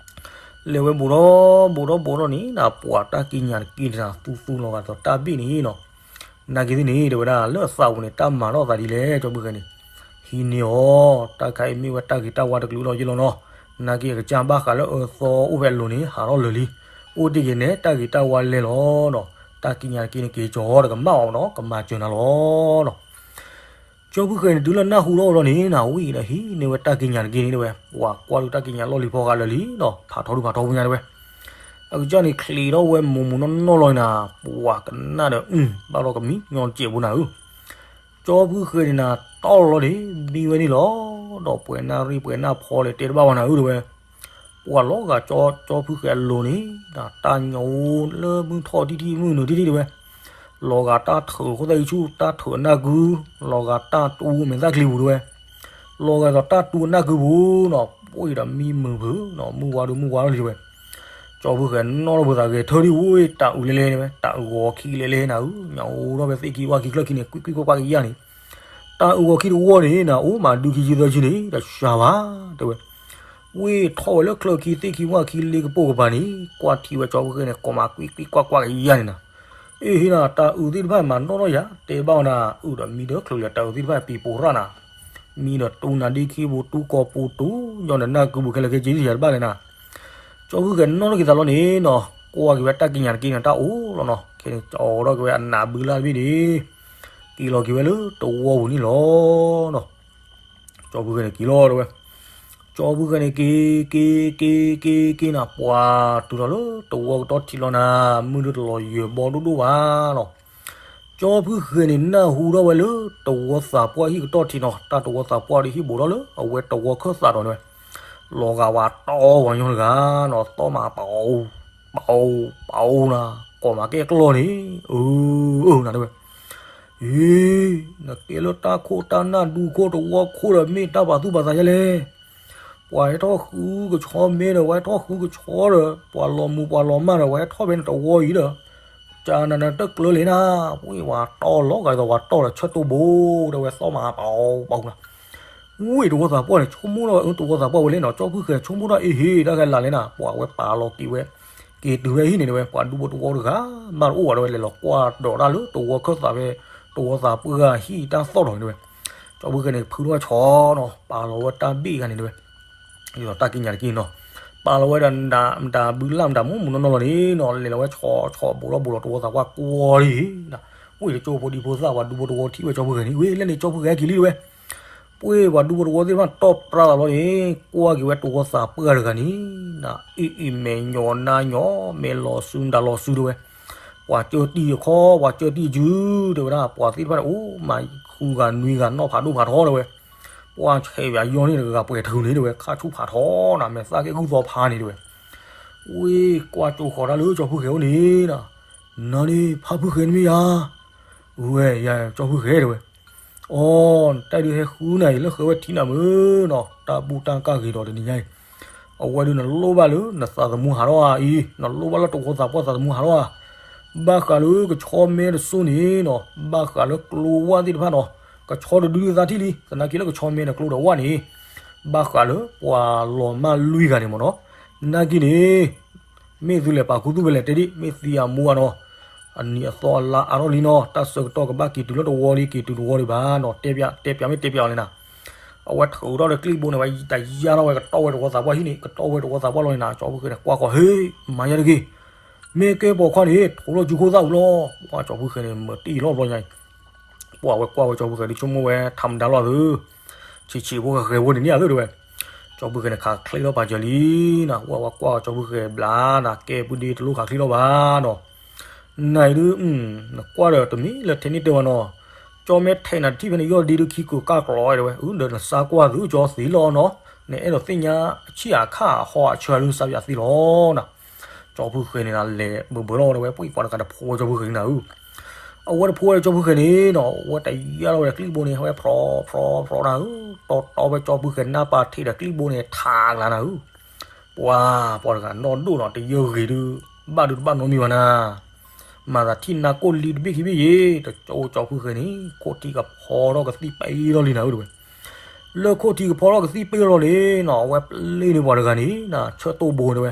လဲၤဝဲဘူးဒီးဘူးဒီးဘူးဒီးန့ၣ် နပှၤတၢ်က့ညၣ်တက့န့ၣ် သူသူလီၤဂာ်ဒီးတၢ်ဘ့ၣ်န့ၣ်နီၤ နာ်က့သ့ၣ်န့ၣ် တဲဝဲဒၣ် လၢအသးပူၤန့ၣ် တၢ်မၤထီၣ်သးဒ်လဲၣ် ကၠီဖုဃဲန့ၣ် ဟံးန့ၢ်အီၤ တၢ်ခါအံၤမ့ၢ်ဝဲတၢ်ဂ့ၤတၢ်ဝါတကလုာ်လီၤယ့ၢ်လီၤနီၤ နာ်က့အကစၢ်ဘၣ်ဃးလၢအၢသီအိၣ်ဖဲအလိၤန့ၣ် ဟးထီၣ်လၢာ်လံ အိၣ်တ့ၢ်က့ၤန့ၣ် တၢ်ဂ့ၤတၢ်ဝါလဲၤလီၤနီၤ တၢ်က့ညၣ်တက့န့ၣ် က့ၤကၠီၤတကမၣ်အီၤနီၤ ကမၤစၢၤနၤလီၤနီၤ ကၠီဖုဃဲန့ၣ် တုၤလၢနၢ်ဟူထီၣ်အီၤလီၤန့ၣ် နဝံၣ်ဒီးဟံးန့ၢ်ဝဲတၢ်က့ညၣ်တက့န့ၣ်တဲဝဲ ပှၤကွၢ်ဒုးတၢ်က့ညၣ်လီၢ်လံၤဖီဃးလၢာ်လံနီၤ ဖးထီဒုးဖးထီဖိညါတဲဝဲ အကစၢ်န့ၣ်ချံးထီၣ်ဝဲမိၢ်မိၢ်နီၢ်နီၢ်လီၤန့ၣ်နၤ ပှၤကနၣ်ဒီး ဘၣ်လီၤကမံညီတစဲးဖိနၤဧၢ ကၠီဖုဃဲန့ၣ်နၤ တီၢ်လီၤန့ၣ် မံဝဲန့ၣ်လီၤ ဒီးပှဲၤနၢ်ရံၣ်ပှဲၤနၢ်ဖီလဲၣ်တဲတဘၣ်ဘၣ်နၤဧၢတဲဝဲ ပှၤလီၤဂာ်ကၠီဖုဃဲအလိၤန့ၣ် တၢ်ညိလၢမုၢ်ထီၣ်ထံထံၣ်မုၢ်နုာ်ထံထံၣ်တဲဝဲ လီၤဂာ်တၢ်ထုးဃိသၣ်အံၤဆူၣ် တၢ်ထုးအနၢ်ကု လီၤဂာ်တၢ်တူမဲာ်သၣ်ချံပူၤတဲဝဲ လီၤဂာ်ဒီးတၢ်တူအနၢ်ကုပူၤနီၤ ပှ့ၤဒီးမံမုာ်ဖုးနီၤ မုၢ်ဝါဒုးမုၢ်ဝါထီၣ်လံတဲဝဲ ကၠီဖုဃဲနီၣ်လီၤပသးဂဲၤထၢၣ်ဒံးဝဲ တၢ်အုးလဲလဲတဲဝဲ တၢ်အုးဂီၤခံလဲလဲနၤဧၢ ညိထီၣ်ဖဲသ့ၣ်ခံဝၣ်ခံချၢၣ်ခံန့ၣ် ကွံာ်ကွံာ်ကွၢ်ကွၢ်ကယၢ်န့ၣ် တၢ်အုးဂီၤခံတဝီန့ၣ်နၤ အိၣ်မးဒုခံဆံသၢဆံန့ၣ် တၢ်စှၤဘၣ်တဲဝဲ ဝ့ၢ်ထီၣ်ဝဲလၢချၢၣ်ခံသ့ၣ်ခံဝၣ်ခံလ့ကပိာ်ကပၤန့ၣ် ကွၢ်ထံဝဲကၠီဖုဃဲန့ၣ် ကိးမးကွံာ်ကွံာ်ကွၢ်ကွၢ်ကယၢ်န့ၣ်နၤ အ့ၣ်ဟ့နၤ တၢ်အုးသ့ၣ်တဖၣ်မၤနီၣ်ထီၣ်ယၤ တဲဘၣ်ဝဲနၤ အုးဒီးမံဒီးချုးလၢတၢ်အုးသ့ၣ်တဖၣ်ပံၤပိၤရၣ်နၤ မံဒီးတူနၤဒ့ခံပူၤ တူကီၢ်ပူၤတူ ညီနနၢ်ကုပူၤခဲလၢာ်ခဲဆ့ယၤတဘၣ်လဲၣ်နၤ ကၠီဖုဃဲနီၣ်ထီၣ်က့ၤသးလီၤန့ၣ်နီၤ ကွၢ်က့ၤဝဲတၢ်က့ညါတက့န့ၣ် တၢ်အိၣ်လီၤနီၤ ခဲန့ၣ် ကၠီထီၣ်က့ၤဝဲအနးဘုလၢ်တဘ့ၣ်န့ၣ် က့ၤလီၤက့ၤဝဲလၢတဝီပူၤန့ၣ်လီၤနီၤ ကၠီဖုဃဲန့ၣ်က့ၤလီၤတဲဝဲ ကၠီဖုဃဲန့ၣ်က့ၤ က့ၤ က့ၤ က့ၤ က့ၤနၤ ပှၤတုၤလီၤလၢတဝီကတီၢ်ထံးလီၤနၤ မုၢ်ဒုးတလီၤယၢၤဘီဒိၣ်ဒိၣ်ဘၣ်နီၤ ကၠီဖုဃဲန့ၣ် နၢ်ဟူထီၣ်ဝဲလၢတဝီသးပှၢ်ဟံၣ်ကတီၢ်ထံးနီၤ တၢ်တဝီသးပှၢ်ဒီးဟံၣ်ဘူးထီၣ်လၢအဝဲတဝီခၢၣ်သးဒီးန့ၣ်ဝဲ လီၤဂာ်ဝဲတီဝဲညီတဂၤနီၤ သီၣ်မးပအိ ပအိ ပအိနၤ ကိးမးကဲကျီၢ်န့ၣ် အၢ အၢနၤတဲဝဲ အ့, နကဲလၢတၢ်ခိၣ်တၢ်နၢ်ဒူခိၣ်တဝီခိၣ်ဒီး မ့ၢ်တၢ်ပာ်သူၣ်ပာ်သးယဲလဲၣ်. ပှၤဟဲထီၣ်ဃုကဆီမ့ၢ်ဒီး ပှၤဟဲထီၣ်ဃုကဆီဒီး ပှၤလီၤမူၤပှၤလီၤမၢ်ဒီး ပှၤဟဲထီၣ်ဖဲန့ၣ်တဝီအံၤဒီး ကနၤနတကျၢၤလံနၤ, ဝံၤဝဲတီၢ်လီၤဂာ်ဒ်သိးပှၤတီၢ်ဒီးဆၢတိၢ်ဘိ တဲဝဲသီၣ်မၤပာ်အီၤပာ်အီၤနၤ, ဝံၤတဝီသးပှၢ်န့ၣ် ဆိကမိၣ်ထီၣ်ဝဲတဝီသးပှၢ်ဝဲလဲၣ်နီၤ, ကၠီဖုၣ်ဃဲဆိကမိၣ်ထီၣ်အ့ဟ့ တၢ်ဂဲၤလးလဲၣ်နၤ, ပှၤဝဲပာ်လီၤက့ၤဝဲ က့ၤတုၤဝဲဟံၣ်န့ၣ်တဲဝဲ ပှၤဒူဖိတဝီတဂၤမးတအိၣ်ဘၣ်တဲဝဲ လဲၤလီၤကွၢ်ဒီးတၢ်လၢတဝီခၢၣ်သးဖဲ တဝီသးပှၢ်ဟံၣ်တၢ်သီၣ်ထီၣ်န့ၣ်တဲဝဲ, ကၠီဖုၣ်ဃဲန့ၣ် ဖုထီၣ်ဆီနီၤ ပာ်လီၤဝဲတၢ်ဘ့ၣ်ဂၤန့ၣ်တဲဝဲ ဒီးတၢ်ကံးညာ်တက့ၢ်နီၤ, ပာ်လီၤဝဲဒီး မတၤဘုလၢ်မတၤမူမူနီၢ်နီၢ်လီၤန့ၣ်နီၤ, လဲၤလီၤဝဲဆီဆီဘိးလီၤဘိးလီၤ တဝီသးပှၢ်ကွၢ်လံ, ဝံၤတကၠိဖိဒံဖိသၣ် ပှၤဒူဖိတဝီထံၣ်ဝဲကၠီဖုၣ်ဃဲန့ၣ် ဝံၤလဲၣ်န့ၣ် ကၠီဖုၣ်ဃဲက့ၤလံတဲဝဲ, ပှၤဒူဖိတဝီသ့ၣ်တဖၣ်တီၢ်ပြၢသးလီၤန့ၣ် ကွၢ်က့ၤဝဲတဝီသးပှၢ်တဂၤန့ၣ် အ့ၣ်အ့ၣ်မဲာ်ညီနါညီ မဲာ်လီၤစူၤဒၣ်လီၤစူၤတဲဝဲ, ပှၤကၢတံၢ်အခီ ပှၤကၢတံၢ်အစု တဲဝဲဒၣ် ပှၤသ့ၣ်တဖၣ်န့ၣ် အိၣ်မးဃုဂၤနွံဂၤနီၣ်ဖးဒိၣ်ဖးထီတဲဝဲ ပှၤဆဲးယီၤန့ၣ်တဂၤပှဲၤထုးန့ၣ်တဲဝဲ ခါဆူၣ်ဖးထီနၤ မဲာ်သၣ်ကဲၣ်ဂုၢ်သီဖးန့ၣ်တဲဝဲ, ဝ့ၢ်ကွၢ်ကၠိဃီၤတၢ်လၢကၠီဖုၣ်ဃဲအိၣ်န့ၣ်နီၤ, နၤန့ၣ်ဖါဖုၣ်ဃဲန့ၣ်မ့ၢ်ယၤ, ဝဲယၤကၠီဖုၣ်ဃဲတဲဝဲ, အိ နတၢ်ဒုးဟဲဃုနၤအံၤလၢဃဲဝဲထံနၤမုၢ်နီၤ တၢ်ဘူၣ်တၢ်ကၢ်ဂ့ၤဒီးတနံၤညါအံၤ, အဝဲဒုးနလိၣ်ဘၣ်လၢနသးသမူဟးထီၣ်ဧါအံၤ နလိၣ်ဘၣ်လၢတဝီသးပှၢ်သးသမူဟးထီၣ်ဧါ ဘၣ်ဃးလၢကဆီမဲတစိၢ်န့ၣ်နီၤ ဘၣ်ဃးလၢကျိဝၣ်သ့ၣ်တဖၣ်နီၤ, ကဆီတဒုဒုသးထံၣ်လံ သနာ်က့လၢကဆီမဲန့ၣ် ကျိဒီးဝၣ်န့ၣ်, ဘၣ်ဃးလၢပှၤလီၤမၢ်လွံၢ်ဂၤန့ၣ်မ့ၢ်နီၤ, နာ်က့န့ၣ်, မ့ၢ်သုလဲၤပာ်ခူသူၣ်ဖဲလဲၣ်တဲဒ် မ့ၢ်သံအမူအနီၤ, အနံၤအသီအလါအါထီၣ်လံနီၤ တၢ်ဆၢကတီၢ်ကဘၣ်က့ၤတုၤလၢတဝီလံ က့ၤတုၤတဝီဒံးဘၣ်နီၤ တဲပၠး တဲပၠးမ့ၢ်တဲပၠးအီၤလဲၣ်နၤ အဝဲထုးထီၣ်လၢကျံၣ်ဘိန့ၣ် ဝဲတယါထီၣ်ဝဲကတီၢ်ဝဲတဝီသးပှၢ်ဟံၣ်န့ၣ် ကတီၢ်ဝဲတဝီသးပှၢ်လီၤန့ၣ်နၤ ကၠီဖုၣ်ဃဲန့ၣ် ကွၢ်ဃီၤ ဟ့ၣ် မၤယါတဂ့ၤ, မ့ၢ်ကဲပိာ်ခွါန့ၣ် ထိးလီၤစုခိၣ်သၣ်အူလီၤ, ပှၤကၠီဖုၣ်ဃဲန့ၣ် မၤတံၢ်လီၤဘျီညါအံၤ ပှၤဝဲကွၢ်ဝဲကၠီဖုၣ်ဃဲဒ်ဆိကမိၣ်ဝဲ ထးမတၤလီၤသု, ဆံးဆံးဖိဃဲဖိန့ၣ်န့ၣ်အသုတဲဝဲ, ကၠီဖုၣ်ဃဲန့ၣ် ခးချ့လီၤပာ်စၢၤလံနၤ ဝဲဝဲကွၢ်ကၠီဖုၣ်ဃဲဘျါနၤ ကဲပူၤဒ့တလိၣ်ခးချ့လီၤဘၣ်နီၤ, နၤအံၤဒုး နကွၢ်ဒီးတမ့ၢ်လၢထဲန့ၣ်တဲဝဲနီၤ, ကၠီမဲထဲးနၤတထံၣ်ဖဲန့ၣ် ယီၢ်ဒ့ဒုးခံကိးကၢ်ကျီတဲဝဲ အၢ ဒီးနစါကွၢ်သုကၠီသ့လီၤနီၤ, နအဲၣ်ဒိးသ့ၣ်ညါအဆံၣ်အခၣ်အဟီအဆၢဒုးနစါပယီၤသ့လီၤနၤ ကၠီဖုၣ်ဃဲန့ၣ်နၤ လဲၤဘၢဘၢလီၤဝဲဒၣ်ဝဲ ပှၤတဂၤတဖိဝဲကၠီဖုၣ်ဃဲန့ၣ်နၤဧၢ, အဝဲတဖိဝဲကၠီဖုၣ်ဃဲန့ၣ်နီၤ အဝဲတယါထီၣ်ဝဲဒီးကျံၣ်ဘိန့ၣ် အဝဲဖြီဖြီဖြီနၤဧၢ, တီတီဝဲကၠီဖုၣ်ဃဲနါပာ်ထံးဒီးကျံၣ်ဘိန့ၣ် ထးကလၤနၤဧၢ, ပှၤ ပှၤတဂၤနီၢ်ဒိၣ်နီၤ တယၢဂ့ၤဒုး ဘၣ်ဒုးတဘၣ်နီတမံၤဘၣ်နၤ မၤသးထံၣ်နါကိၣ်လံတဘ့ၣ်ခံဘ့ၣ်ယ့ၣ် တကၠိကၠီဖုၣ်ဃဲန့ၣ် ခိၣ်ထံကဖီထီၣ်ကသံၣ်ပ့ထီၣ်လံနၤဧၢတဲဝဲ, လၢခိၣ်ထံကဖီထီၣ်ကသံၣ်ပ့ထီၣ်လံနီၤ အဝဲပျ့န့ၢ်ပှၤတဂၤန့ၣ်နၤ ဆၢတိၢ်ဘိတဲဝဲ,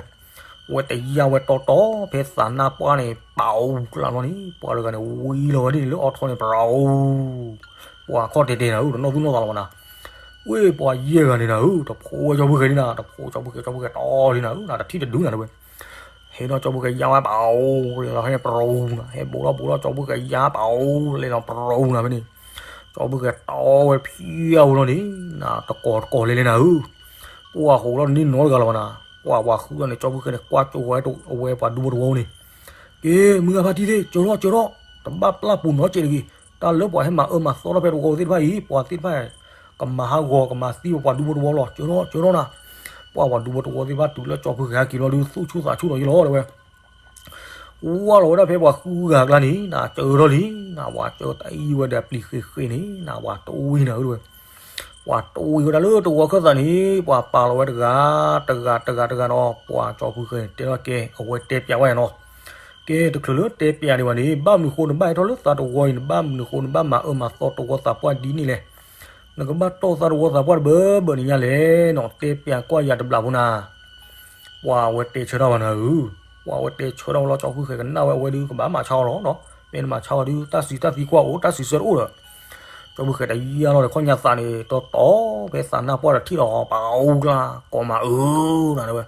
အဝဲတယါဝဲတီတီ ဖဲသးနါပှၢ်န့ၣ် ပၤအူကျါလီၤန့ၣ် ပှၤတဂၤန့ၣ် ဝံလီၤဝဲဒ်န့ၣ်လၢအီထီန့ၣ် ပၤအူ ပှၤခီၣ်တဲာ်တဲာ်နၤဧၢ တနီၣ်သူၣ်နီၣ်သးလီၤဘၣ်နၤ, ဝ့ၢ်ပှၤယဲၢ်ဂၤန့ၣ်နၤဧၢ တဖိဝဲကၠီဖုၣ်ဃဲန့ၣ်နၤ တဖိကၠီဖုၣ်ဃဲ ကၠီဖုၣ်ဃဲတီလံနၤဧၢ နတထံၣ်တဒုနၤတဲဝဲ, ဟဲဒီးကၠီဖုၣ်ဃဲယါဝဲပၤအူ လဲၤလီၤဟဲပရူနၤ ဟဲဘိးထီၣ်ဘိးထီၣ်ကၠီဖုၣ်ဃဲယါပၤအူ လဲၤလီၤပရူနၤဖဲန့ၣ်, ကၠီဖုၣ်ဃဲတီဝဲဖံအူလီၤန့ၣ် နတကိးတကိးလဲၤလဲၤနၤဧၢ ပှၤဟိးလီၤန့ၣ်နီတဂၤလီၤဘၣ်နၤ, ပှၤပှၤဃုလီၤန့ၣ် ကၠီဖုၣ်ဃဲန့ၣ် ကွၢ်ကၠိဝဲအဝဲပှၤဒူဖိတဝီန့ၣ်, က့ၤ မုၢ်ဂၤဖါတံၢ်သ့ၣ် ကၠီထီၣ်ကၠီထီၣ်, တဘၣ်ပျၢ်ပူၤနီတစဲးတဂ့ၤ, တၢ်လၢပှၤဟဲမၤအၢမၤသီထီၣ်ဖဲတဝီသ့ၣ်တဖၣ်အံၤ ပှၤသ့ၣ်တဖၣ် ကမၤဟးဂီၤကမၤသံပှၤဒူဖိတဝီလီၤ, ကၠီထီၣ်ကၠီထီၣ်နၤ, ပှၤပှၤဒူဖိတဝီသ့ၣ်တဖၣ်တုၤလၢကၠီဖုၣ်ဃဲဟဲက့ၤလီၤဒုး သူၣ်ဆူၣ်သးဆူၣ်လီၤယလီၤတဲဝဲ ဝါလီၤဝဲဒၣ်ဖဲပှၤဃုဂၤအကျါန့ၣ် နၤစၢထီၣ်လံ နၤပှၤစၢတၢ်အံၤဝဲဒီးပျံၤဃ့ဃ့န့ၣ် နၤပှၤတဝံၤနၤဧၢတဲဝဲ, ပှၤတဝံၤဝဲဒၣ်လၢတဝီခၢၣ်သးန့ၣ် ပှၤပာ်လီၤဝဲတဂၤ တဂၤတဂၤတဂၤနီၤ ပှၤကၠီဖုၣ်ဃဲန့ၣ် တဲထီၣ်ကဲ အဝဲတဲပျးဝဲနီၤ, ကဲတချုးလၢတဲပျးဒံးဘၣ်န့ၣ် ဘၣ်မနုၤဃိနဘၣ်ဟဲထီၣ်လၢသးတဝီအံၤ နဘၣ်မနုၤဃိနဘၣ်မၤအၢမၤသီတဝီသးပှၢ်ဒ်န့ၣ်လဲၣ်, နကဘၣ်တီၢ်သးတဝီသးပှၢ်တဘၢဘၢန့ၣ်ညါလဲၣ်နီၤ တဲပျးကွၢ်ယၤတဘျီဖိနၤ ပှၤဝဲတဲဆၢထၢၣ်ဘၣ်နၤဧၢ, ပှၤဝဲတဲဆၢထၢၣ်ဝဲလီၤ ကၠီဖုၣ်ဃဲကနၣ်ဝဲအဝဲဒုးကဘၣ်မၤဆါအီၤလီၤနီၤ, မ့ၢ်နမၤဆါအီၤဒုး တၢ်စံးတၢ်သံကွၢ်အိၣ် တၢ်စံးဆၢတအိၣ်ဒီး, ကၠီဖုၣ်ဃဲတယါလီၤဒီးခီၣ်ညါသးန့ၣ် တီတီ ဖဲသးနၢ်ပှၢ်ဒီးထံၣ်လီၤ ပှၤအူကျါ ကိးမးအၢနၤတဲဝဲ,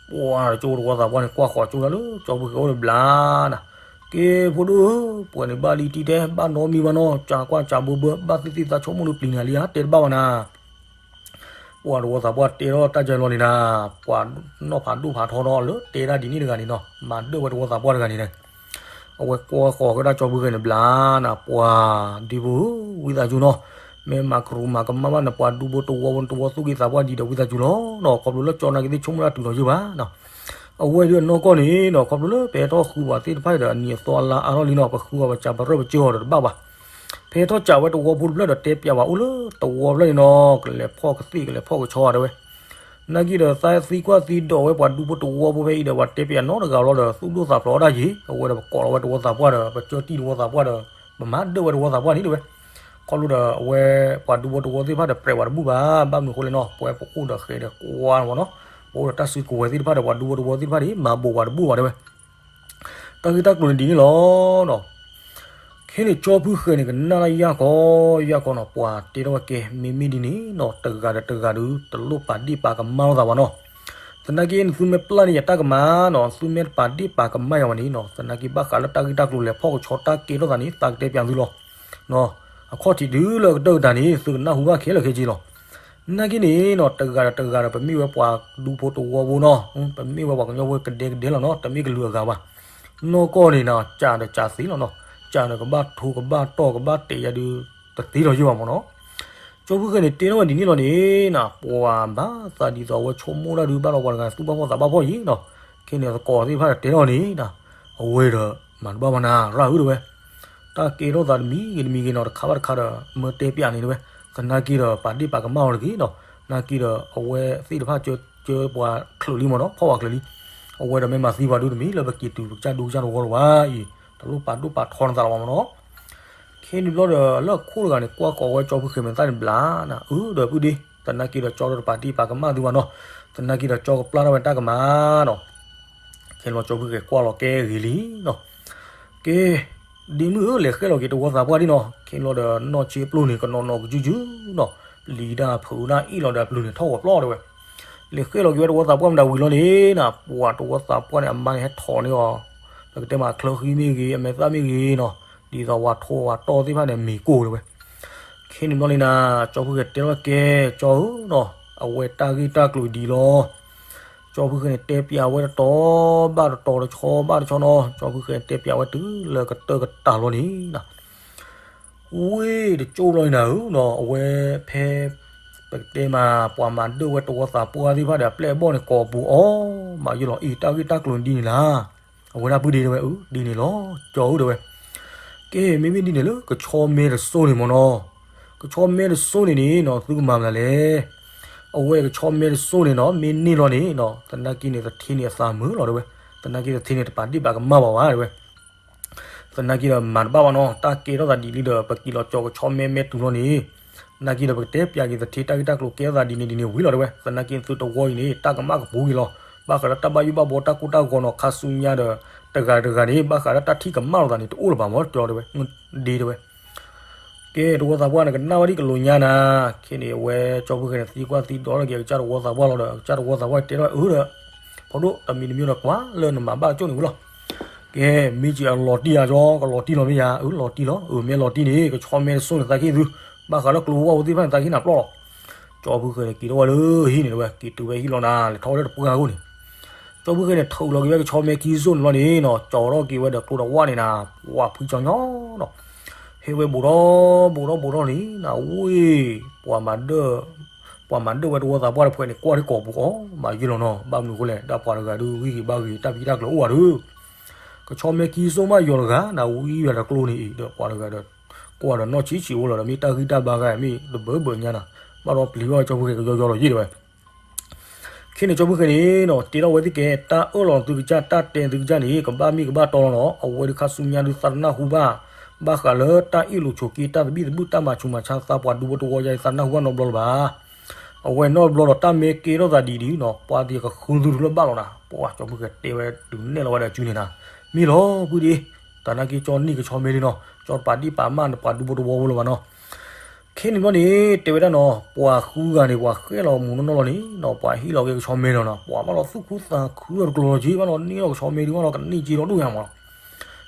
ပှၤတကၠိတဝီသးပှၢ်န့ၣ် ကွၢ်ဃီၤကၠိလၢကၠီဖုၣ်ဃဲအိၣ်တဘျီနၤ, ကဲဖိဒိၣ်ဧၢ, ပှဲၤန့ၣ်ဘၣ်လံတံၢ်တဲ ဘၣ်နီတမံၤဘၣ်နီၤ ကးကွၢ်ကးဘၢဘၢ ဘၣ်သ့ၣ်သ့ၣ်သးဆိကမိၣ်ဒုးပျံၤနၤလံဧါ တဲတဘၣ်ဘၣ်နၤ ပှၤတဝီသးပှၢ်တဲထီၣ်တၢ်ကလီၤန့ၣ်နၤ, ပှၤနီၢ်ဖးဒိၣ်ဖးထီထီၣ်လၢတဲတၢ်ဒ်န့ၣ်တဂၤန့ၣ်နီၤ မၤဒၢၣ်ဝဲတဝီသးပှၢ်တဂၤန့ၣ်ဒီး, အဝဲကွၢ်ဃီၤကဒါကၠီဖုၣ်ဃဲန့ၣ်ဘျါနၤ ပှၤဒ့ဖိဧၢ, ဝံသးစူၤနီၤ, မ့ၢ်မၤကရူၢ်မၤကမၣ်ဘၣ်နပှၤဒူဖိတဝီ တဝီသူၣ်က့သးပှၢ်ဒ်ဒီးဝံသးစူၤလီၤနီၤ, ခီဖျိလၢကၠီနာ်က့သ့ၣ်ဆိကမိၣ်တၢ်တုၤလီၤယိၣ်ဘၣ်နီၤ, အဝဲဒုးအနီၢ်ကီၢ်န့ၣ်နီၤ ခီဖျိလၢပဟဲထီၣ်ဃုပှၤသ့ၣ်တဖၣ်ဒီးအနံၤအသီအလါအါထီၣ်လံနီၤ ပဃုအီၤပစံးပရၢၣ်ပစၢၢ်အီၤဒီးတဘၣ်ဘၣ် ဖဲထီၣ်ကးဝဲတဝီဖိတဖျၢၣ်ဒီး တဲပၠးဝဲအိၣ်လၢတဝီဖျၢၣ်န့ၣ်နီၤ, ကလဲၤဖီၣ်ကသ့ၣ် ကလဲၤဖီၣ်ကဆီဧါ တဲဝဲ. နာ်က့ဒီး သးသံကွၢ်သံဒိးဝဲပှၤဒူဖိတဝီဖိဖဲအံၤဒီး ပှၤတဲပၠးနီတဂၤလီၤဒီး သူၣ်ဒိၣ်သးဖျိးဒၣ်ယံၤ, အဝဲဒီးပကိးလီၤဝဲတဝီသးပှၢ်ဒီး ပကၢတံၢ်တဝီသးပှၢ်ဒီး ပမၤဒၢၣ်ဝဲတဝီသးပှၢ်န့ၣ် တဲဝဲ. ခီဖျိဒီးအဝဲ ပှၤဒူဖိတဝီသ့ၣ်တဖၣ်ဒီး ပြဲးဝဲတဘူၣ်ဘၣ်, ဘၣ်မနုၤအဃိလဲၣ်နီၤ, ပဝဲပအိၣ်ဒီးဃဲဒီးကွၢ်မ့ၢ်နီၤ, ပအိၣ်ဒီးတၢ်စုကဝဲၤသ့ၣ်တဖၣ်ဒီး ပှၤဒူဖိတဝီသ့ၣ်တဖၣ်န့ၣ် မၤဘိးပှၤတဘူၣ်ဘၣ် တဲဝဲ. တၢ်ဂ့ၢ်တၢ်ကျိၤန့ၣ်ဒ်န့ၣ်လီၤ. ခဲန့ၣ် ကၠီဖုဃဲၤန့ၣ် ကနၣ်လၢယၢ်ခီ ယၢ်ခီနီၤ, ပှၤတဲထီၣ်ဝဲကဲ မ့မ့ၢ်ဒ်န့ၣ်နီၤ, တဂၤဒီးတဂၤဒီး တလိၣ်ပာ်ဒ့ၣ်ပာ်ကမၣ်လိာ်သးဘၣ်နီၤ. သနာ်က့ နသုမ့ၢ်ပျၢ်န့ၢ်ယတၢ်ကမၣ်နီၤ, သုမ့ၢ်တပာ်ဒ့ၣ်ပာ်ကမၣ်ယၤဘၣ်န့ၣ်နီၤ, သနာ်က့ ဘၣ်ဃးလၢတၢ်ဂ့ၢ်တၢ်ကျိၤလဲၤဖီၣ်ကဆီတၢ်ကဲထီၣ်သးန့ၣ် သးကတဲပၠးသုလီၤ. အခီၣ်ထံးတုၤလၢကတၢၢ်ကတၢၢ်န့ၣ် သုကနၢ်ဟူဘၣ်ခဲလၢာ်ခဲဆ့လီၤ. နာ်က့န့ၣ်နီၤ, တဂၤဒီးတဂၤဒီး ပမ့ၢ်ဝဲပှၤဒူဖိတဝီဖိနီၤ, ပမ့ၢ်ဝဲပှၤကညီဖိကဒဲကဒဲလီၤနီၤ, တမ့ၢ်ကလုာ်အဂၤဘၣ်. နီၢ်ကီၢ်န့ၣ်နီၤ ကးဒီးကးသ့လီၤနီၤ, ကးဒီးကဘၣ်ထိကဘၣ်တီၢ် ကဘၣ်တဲာ်ယၤဒုး တသ့လီၤယိာ်ဘၣ်မ့ၢ်နီၤ. ကၠီဖုဃဲၤန့ၣ် တဲထီၣ်ဝဲဒ်န့ၣ်လီၤန့ၣ်နီၤ, ပှၤဘၣ်သးဒ်သိးအဝဲဆိကမိၣ်တၢ်ဒုး ဘၣ်ဒီးပှၤတဂၤသူၣ်ဘၣ်ဖှီၣ်သးဘၣ်ဖှီၣ်ယံၤနီၤ. ခဲန့ၣ်သကိးသ့ၣ်တဖၣ်ဒီးတဲထီၣ်န့ၣ်နီၤ, အဝဲဒီးမၤတဘၣ်ဘၣ်နၤ ရၣ်ဧၢ တဲဝဲ. တၢ်ကဲထီၣ်သးတမံၤဂ့ၤတမံၤဂ့ၤနီၤ, တခါဘၣ်တခါဒီး မၢတဲပၠးန့ၣ် တဲဝဲ. သနာ်က့ဒီး ပာ်ဒ့ၣ်ပာ်ကမၣ်အီၤတဂ့ၤနီၤ. နာ်က့ဒီး အဝဲသ့ၣ်တဖၣ်ကၢပှၤချုးလံမ့ၢ်နီၤ, ဖီၣ်ပှၤချုးလံ. အဝဲဒီးမ့ၢ်မၤသံပှၤဒုတမံၤလၢပက့ၤတုၤပကစၢ်ဒူကစၢ်တဝီလၢၤဘၣ်အံၤ, တလိၣ်ပာ်ဒိၣ်ပာ်ထီနသးလၢၤဘၣ်မ့ၢ်နီၤ. ခဲန့ၣ်ဘျီဒီး လၢခိၣ်တဂၤန့ၣ် ကွၢ်ကိးဝဲကၠီဖုဃဲၤမဲာ်သၣ်န့ၣ်ဘျးနၤ, အၢ ဒီးပုၢ်ဒ့, သနာ်က့ဒီးကၠီဒီးတပာ်ဒ့ၣ်ပာ်ကမၣ်သုဘၣ်နီၤ. သနာ်က့ဒီးကၠီကပျၢ်ထီၣ်ဝဲတၢ်ကမၣ်နီၤ. ခဲန့ၣ်ဘျီကၠီဖုဃဲၤကွၢ်လီၤကဲဂ့ၤလံနီၤ. ကဲ, ဒ့မုၣ်ဧၢ, လဲၤဃဲလီၤက့ၤတဝီသးပှၢ်ဒ်နီၤ. ခဲန့ၣ်ဘျီဒီး နီၢ်ဆ့ပျိၢ်န့ၣ် ကနီၤနီၤကစုကစုနီၤ, ပျံၤတၢ်ဖုးတၢ်အ့ၣ်လီၤဒီး အပျုၤန့ၣ် ထီၣ်ဂီၤပျီ တဲဝဲ. လဲၤဃဲလီၤက့ၤဝဲတဝီသးပှၢ်မတၤဝံၤလီၤန့ၣ်နီၤ, ပှၤတဝီသးပှၢ်န့ၣ် အမါန့ၣ် ဟဲထီၣ်န့ၢ်အီၤ, ပကတဲမး အချၢဃံမ့ၢ်ဂ့ၤ အမဲာ်သၣ်မ့ၢ်ဂ့ၤနီၤ, ဒ်သိးဝဲထိဝဲတီၢ်သ့ၣ်တဖၣ်န့ၣ် မ့ၤကိၢ် တဲဝဲ. ခဲန့ၣ်ဘျီန့ၣ်နီၤ, ကၠီဖုဃဲၤတဲထီၣ်ဝဲကဲ, ကၠီဧၢနီၤ, အဝဲတၢ်ဂ့ၢ်တၢ်ကျိၤဒ်အံၤလီၤ. ကၠီဖုဃဲၤန့ၣ် တဲပၠးဝဲတတီၤဘၣ်တတီၤ တဆီဘၣ်တဆီနီၤ, ကၠီဖုဃဲၤန့ၣ် တဲပၠးဝဲတုၤလၢကတၢၢ်ကတၢၢ်လီၤန့ၣ်နီၤ. ဝ့ၢ်တကၠိၢ်ဘျီန့ၣ်နၤဧၢနီၤ, အဝဲဖဲ ပကတဲမး ပှၤမၤဒၢၣ်ဝဲတဝီသးပှၢ်သ့ၣ်တဖၣ်ဒီး အပျဲၢ်အဘီၣ်န့ၣ် ကိးပူၤအီၤ မၤယိၢ်လီၤအံၤ, တၢ်ဂ့ၢ်တၢ်ကျိၤန့ၣ်ဒ်န့ၣ်လီၤ. အဝဲဒၣ်ပုၢ်ဒ့ တဲဝဲ, အၢ ဒ်န့ၣ်လီၤ, ကၠီဧၢ တဲဝဲ. ကဲ မ့မ့ၢ်ဒ်န့ၣ်လၢ ကဆီမဲတစိၢ်န့ၣ်မ့ၢ်နီၤ, ကဆီမဲတစိၢ်န့ၣ်န့ၣ်နီၤ သုကမၤမနုၤလဲၣ်. အဝဲကဆီမဲတစိၢ်န့ၣ်နီၤ မ့ၢ်န့ၢ်လီၤန့ၣ်နီၤ သနာ်က့န့ၣ် သထ့န့ၣ်အသးမုာ်လီၤ တဲဝဲ. သနာ်က့သထ့န့ၣ် တပာ်ဒ့ၣ်ပာ်ကမၣ်ဘၣ်ဝဲ တဲဝဲ. သနာ်က့ဒီးမၤတဘၣ်ဘၣ်နီၤ, တၢ်ကဲထီၣ်သးဒ်လံဒီး ပက့ၤလီၤကၠီကဆီမဲမဲတုၤလီၤန့ၣ်, သနာ်က့ဒီး ပကတဲပၠးက့ၤသထ့ တၢ်ဂ့ၢ်တၢ်ကျိၤ ကဲထီၣ်သးဒ်န့ၣ်ဒ်န့ၣ်ဝံၤလီၤ တဲဝဲ. သနာ်က့သုတဝီအံၤန့ၣ် တၢ်ကမၣ်ကပူၤက့ၤလီၤ. ဘၣ်ဃးလၢတၢ်ဘၣ်ယိၣ်ဘၣ်ဘှီ တၢ်ကိၢ်တၢ်ဂီၤနီၤ ခါဆူညါဒီး တဂၤတဂၤန့ၣ် ဘၣ်ဃးလၢတၢ်ထံၣ်ကမၣ်လိာ်သးန့ၣ် တအိၣ်လၢၤဘၣ်မ့ၢ် တဲဝဲ, ဒ့ တဲဝဲ. ကဲ တဝီသးပှၢ်န့ၣ် ကနၣ်ဝဲဒ်ကလိာ်ညါနၤ, ခဲန့ၣ် အဝဲကၠီဖုဃဲၤန့ၣ် သံကွၢ်သံဒိးထီၣ်က့ၤ ကစၢ်တဝီသးပှၢ်လီၤဒီး ကစၢ်တဝီသးပှၢ်တဲထီၣ်အၢဒီး ဖိဒိၣ် တမံၤတမံၤဒီး ကွၢ်လၢနမၤဘၣ်ကၠိၣ်န့ၣ်ဝံၤလီၤ. ကဲ မ့ၢ်က့ၤအလီၤတံၢ်ဧါ ကၠီ ကလီၤတံၢ်လီၤမ့ၢ်ယါ, အၢ လီၤတံၢ်လီၤ, အၢ မ့ၢ်လီၤတံၢ်န့ၣ် ကဆီမဲတစိၢ်န့ၣ် သးကဟ့ၣ်သု, ဘၣ်ဃးလၢကျိဖိဝၣ်ဖိသ့ၣ်တဖၣ်န့ၣ် သးကဟ့ၣ်နၤပျီလီၤ. ကၠီဖုဃဲၤန့ၣ် က့ၤထီၣ်ဝဲလၢဟံၣ်န့ၣ်ဝဲ က့ၤတုၤဝဲဟံၣ်လီၤနၤ လဲၤထီၣ်ဝဲလၢတပှၢ်အဂီၢ်န့ၣ် ကၠီဖုဃဲၤန့ၣ် ထုးလီၤက့ၤဝဲကဆီမဲခံစိၢ်န့ၣ်လီၤန့ၣ်နီၤ, ကၠီထီၣ်က့ၤဝဲဒီးကျိဒီးဝၣ်န့ၣ်နၤ, ပှၤဖုကၠီညီနီၤ, ဟဲဝဲဘူးထီၣ်ဘူးထီၣ်ဘူးထီၣ်န့ၣ်နၤ, ဝ့ၢ် ပှၤမၤဒၢၣ် ပှၤမၤဒၢၣ်ဝဲတဝီသးပှၢ်တဖုန့ၣ် ကွၢ်ထံကိာ်ပူၤအီၤ မၤယိၢ်လီၤနီၤ, ဘၣ်မနုၤအဃိလဲၣ် ဒၣ်ပှၤတဂၤဒုးဂံၢ်ဂ့ၤဘါဂ့ၤ တၢ်ဖံးတၢ်ကျိၤအိၣ်ဝဲဒီး ကဆီမဲခံစိၢ်မးယီၤတဂၤနၤ, ဝံဝဲဒီးကျိန့ၣ်အံၤဒီး ပှၤတဂၤဒီး ကွၢ်ဒီးနီၢ်ဆံးဆံးအိၣ်လီၤဒီး မ့ၢ်တၢ်ဂံၢ်တၢ်ဘါဂၤမ့ၢ်တဘၢဘၢညါနၤ, ဘၣ်ဒီးပျံၤဘၣ်ကၠီဖုဃဲၤကယီယီလီၤယ့ၣ် တဲဝဲ. ခဲန့ၣ်ကၠီဖုဃဲၤန့ၣ်နီၤ တဲထီၣ်ဝဲသ့ၣ်ကဲ တၢ်အၢၣ်လီၤသုကစၢ် တၢ်တဲသုကစၢ်န့ၣ် ကဘၣ်မ့ၢ်ကဘၣ်တီလီၤနီၤ, အဝဲဒုးခါဆူညါဒုးသးတနၢ်ဟူဘၣ် ဘၣ်ဃးလၢတၢ်အ့ၣ်လိာ်ဆိးက့ တၢ်သဘံၣ်သဘုၣ် တၢ်မၤဆူးမၤဆါသးပှၤဒူဖိတဝီယါအံၤ သးတနၢ်ဟူဘၣ်နီတဘျီလၢၤဘၣ်. အဝဲနီတဘျီဒီး တၢ်မ့ၢ်ကဲထီၣ်သးဒ်အံၤဒုးနီၤ ပှၤသ့ၣ်ကဃုသုတဖျၢၣ်ဘၣ်လီၤနၤ, ပှၤကၠီဖုဃဲၤတဲဝဲဒုးနဲၣ်လီၤဝဲဒီးအစုန့ၣ်နၤ, မ့ၢ်လီၤပုၢ်ဒ့, တၢ်နာ်က့ကၠီန့ၢ်ကဆီမဲလံနီၤ, ကၠီတပာ်ဒ့ၣ်ပာ်ကမၣ်န့ၣ် ပှၤဒူဖိတဝီဖိလၢၤဘၣ်နီၤ. ခဲန့ၣ်ဘျီန့ၣ် တဲဝဲဒၣ်နီၤ ပှၤဃုဂၤန့ၣ် ပှၤဃဲလီၤမူးနီၢ်နီၢ်လီၤန့ၣ်နီၤ ပှၤဟ့ၣ်လီၤက့ၤကဆီမဲလီၤနီၤ, ပှၤဘၣ်လီၤသူၣ်ခုသးခုအီၤတကျိၤလီၤက့ၤ ဘၣ်လီၤန့ၢ်လီၤကဆီမဲဒုး ဘၣ်လီၤကန့ၢ်က့ၤလီၤဒိၣ်ယါမးလီၤ.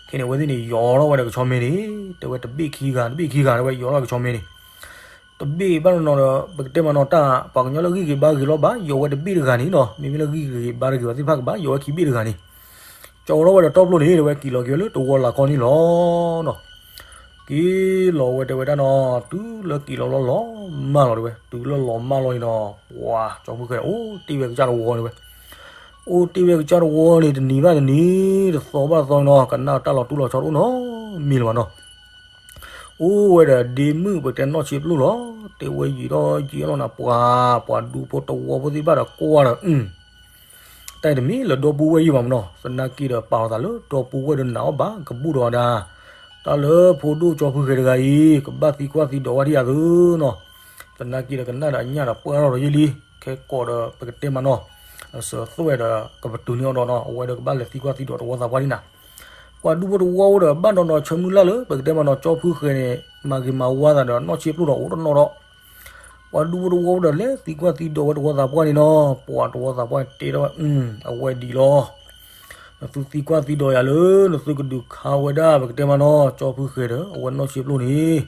ခဲန့ၣ် အဝဲသ့ၣ်န့ၣ် ယီၤထီၣ်ဝဲဒီးကဆီမဲန့ၣ် တဲဝဲတဘ့ၣ်ခံဂၤ တဘ့ၣ်ခံဂၤ တဲဝဲယီၤထီၣ်ကဆီမဲန့ၣ် တဘ့ၣ်ဘၣ်နီၤနီၤဒီး ပကတဲမးနီၤ တၢ်ပှၤကညီလၢဂံၢ်ဂ့ၤဘါဂ့ၤလီၤ ဘၣ်ယီၤဝဲတဘ့ၣ်တဂၤန့ၣ်နီၤ, မ့မ့ၢ်လၢဂံၢ်ဂ့ၤဘါတဂ့ၤဘၣ်သ့ၣ်တဖၣ်ကဘၣ်ယီၤဝဲခံဘ့ၣ်တဂၤန့ၣ်, ကၠီထီၣ်ဝဲဒီးတီၢ်ဖျိန့ၣ် တဲဝဲက့ၤလီၤက့ၤဝဲလၢတဝီလၢ်ကီၢ်န့ၣ်လီၤနီၤ. က့ၤလီၤဝဲတဲဝဲဒၣ်နီၤ တုၤလၢက့ၤလီၤလီၤလီၤမၢ်လီၤတဲဝဲ, တုၤလၢလီၤမၢ်လီၤန့ၣ်နီၤ ပှၤကၠီဖုဃဲၤန့ၣ် အိၣ်တ့ၢ်ဝဲကစၢ်တဝီန့ၣ်ဝဲ, အိၣ်တ့ၢ်ဝဲကစၢ်တဝီန့ၣ် တနံၤဘၣ်တနံၤ တသီဘၣ်တသီနီၤ ကနၣ်တၢ်လီၤတူၢ်လီၤဆီတအိၣ်နီတမံၤလၢၤဘၣ်နီၤ. အိၣ်ဝဲဒီးဒ့မုၣ်ပကတဲနီၢ်ဆံးပျိၢ်လီၤ. တဲဝဲယံာ်ဒီးယံာ်လီၤနၤ ပှၤ ပှၤဒူဖိတဝီဖိသ့ၣ်တဖၣ်ဒီးကွၢ်ဒီး အ တၢ်အံၤတမ့ၢ်လၢဒီပုၢ်ဝဲၢ်ယုၢ်ဘၣ်မနီၤ, သနာ်က့ဒီးပာ်လီၤသးလၢဒီပုၢ်ဝဲၢ်ဒီးနာ်အီၤဘၣ် ကဘူၣ်ဒီးဝဲဒၣ် တၢ်လၢဖိဒိၣ်ကၠီဖုဃဲတဂၤအံၤ ကဘၣ်သံကွၢ်သံဒိးဝဲဒ်အံၤအသိးနီၤ, သနာ်က့ဒီးကနၣ်ဒီးအညၣ်ဒီးပှၢ်ထီၣ်ဒီးယ့ၢ်လံ, ခဲကိးဒီးပကတဲမနီၤ, အစၢၤသွဲၣ်ဒီးကပတုာ်န့ၢ်အီၤဒီးနီၤ, အဝဲဒီးကဘၣ်လဲၤသံကွၢ်သံဒိးတဝီသးပှၢ်ဒ်နၤ ပှၤဒူဖိတဝီအိၣ်ဒီးဘၣ်နီၤနီၤဆၢမုၢ်လၢ်လၢ ပကတဲမနီၤ ကၠီဖုဃဲန့ၣ် မၤဂ့ၤမၤဝါသးဒီးနီၢ်ဆံးပျိၢ်ဒီးအိၣ်တနီၤဒီး ပှၤဒူဖိတဝီအိၣ်ဒီးလဲၤသံကွၢ်သံဒိးဝဲတဝီသးပှၢ်န့ၣ်နီၤ, ပှၤတဝီသးပှၢ်တဲထီၣ်ဝဲ အဝဲဒ်အံၤလီၤ. နသုသံကွၢ်သံဒိးယၤလၢ နသုကဒုးခါဝဲဒၣ် ပကတဲမနီၤ ကၠီဖုဃဲဒီး အဝဲနီၢ်ဆံးပျိၢ်န့ၣ်,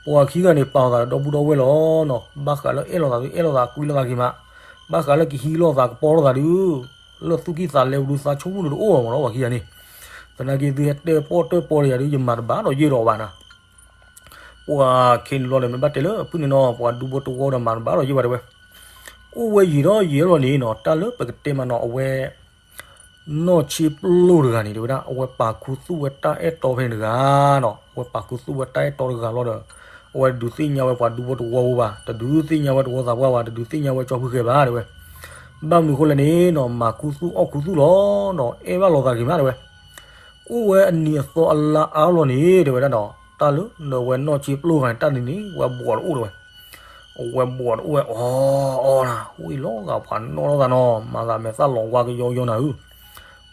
ပှၤခံဂၤန့ၣ် ပာ်လီၤသးဒီပုၢ်ဒီဝဲၢ်လီၤနီၤ, ဘၣ်ဃးလၢအဲၣ်လိာ်သးသုအဲၣ်လိာ်သး ကွံလိာ်သးဂ့ၤမး, ဘၣ်ဃးလၢကဟံးလိာ်သးကပီၤလိာ်သးဒုး လၢသူၣ်ကံၢ်သးလဲပူၤဒုး သးဆိကမိၣ်ဒုးတအိၣ်ဘၣ်မနီၤ ပှၤခံဂၤန့ၣ်, သနာ်က့သုဟဲတဲပီၣ်တဲပီၣ်ဒီးယၤဒုး ယမၤတဘၣ်ဒီးယဲၢ်ဒီးဘၣ်နၤ ပှၤခဲန့ၣ်လီၤဒီး မ့ၢ်ဘၣ်တဲလၢအဖုၣ်န့ၣ်နီၤ ပှၤဒူဖိတဝီဒီးမၤတဘၣ်ဒီးယဲၢ်ဘၣ်တဲဝဲ, အိၣ်ဝဲယံာ်ဒီးယံာ်လီၤန့ၣ်နီၤ တၢ်လၢပကတဲမနီၤ အဝဲ နီၢ်ဆံးပျိၢ်တဂၤန့ၣ် တဲဝဲဒၣ် အဝဲပာ်ခူသူၣ်ဝဲတၢ်အဲၣ်တီဖဲန့ၣ်တဂၤနီၤ, အဝဲပာ်ခူသူၣ်ဝဲတၢ်အဲၣ်တီတဂၤလီၤဒီး အဝဲတဒုးသ့ၣ်ညါဝဲပှၤဒူဖိတဝီဖိဘၣ်, တဒုးသ့ၣ်ညါဝဲတဝီသးပှၢ်ဘၣ်, တဒုးသ့ၣ်ညါဝဲကၠီဖုဃဲဘၣ်တဲဝဲ, ဘၣ်မနုၤအဃိလဲၣ်န့ၣ်နီၤ မၤခူသူၣ်အီၣ်ခူသူၣ်လီၤနီၤ အဲၣ်ဘၣ်လိာ်သးဂ့ၤမးတဲဝဲ အိၣ်ဝဲအနံၤအသီအလါအါလီၤန့ၣ် တဲဝဲဒၣ်နီၤ တၢ်လၢနဝဲနီၢ်ဆံးပျိၢ်ဂၤန့ၣ် တၢ်န့ၣ်န့ၣ် ဝဲဘှီးတအိၣ်တဲဝဲ, အဝဲဘှီးတအိၣ်ဝဲအီၣ်အီၣ်နၤ ဝံၣ်လီၤဂာ်ပှၤနီၣ်လိာ်သးနီၤ မၤသးမဲာ်သၣ်လီၤဝါကယီကယီနၤဧၢ,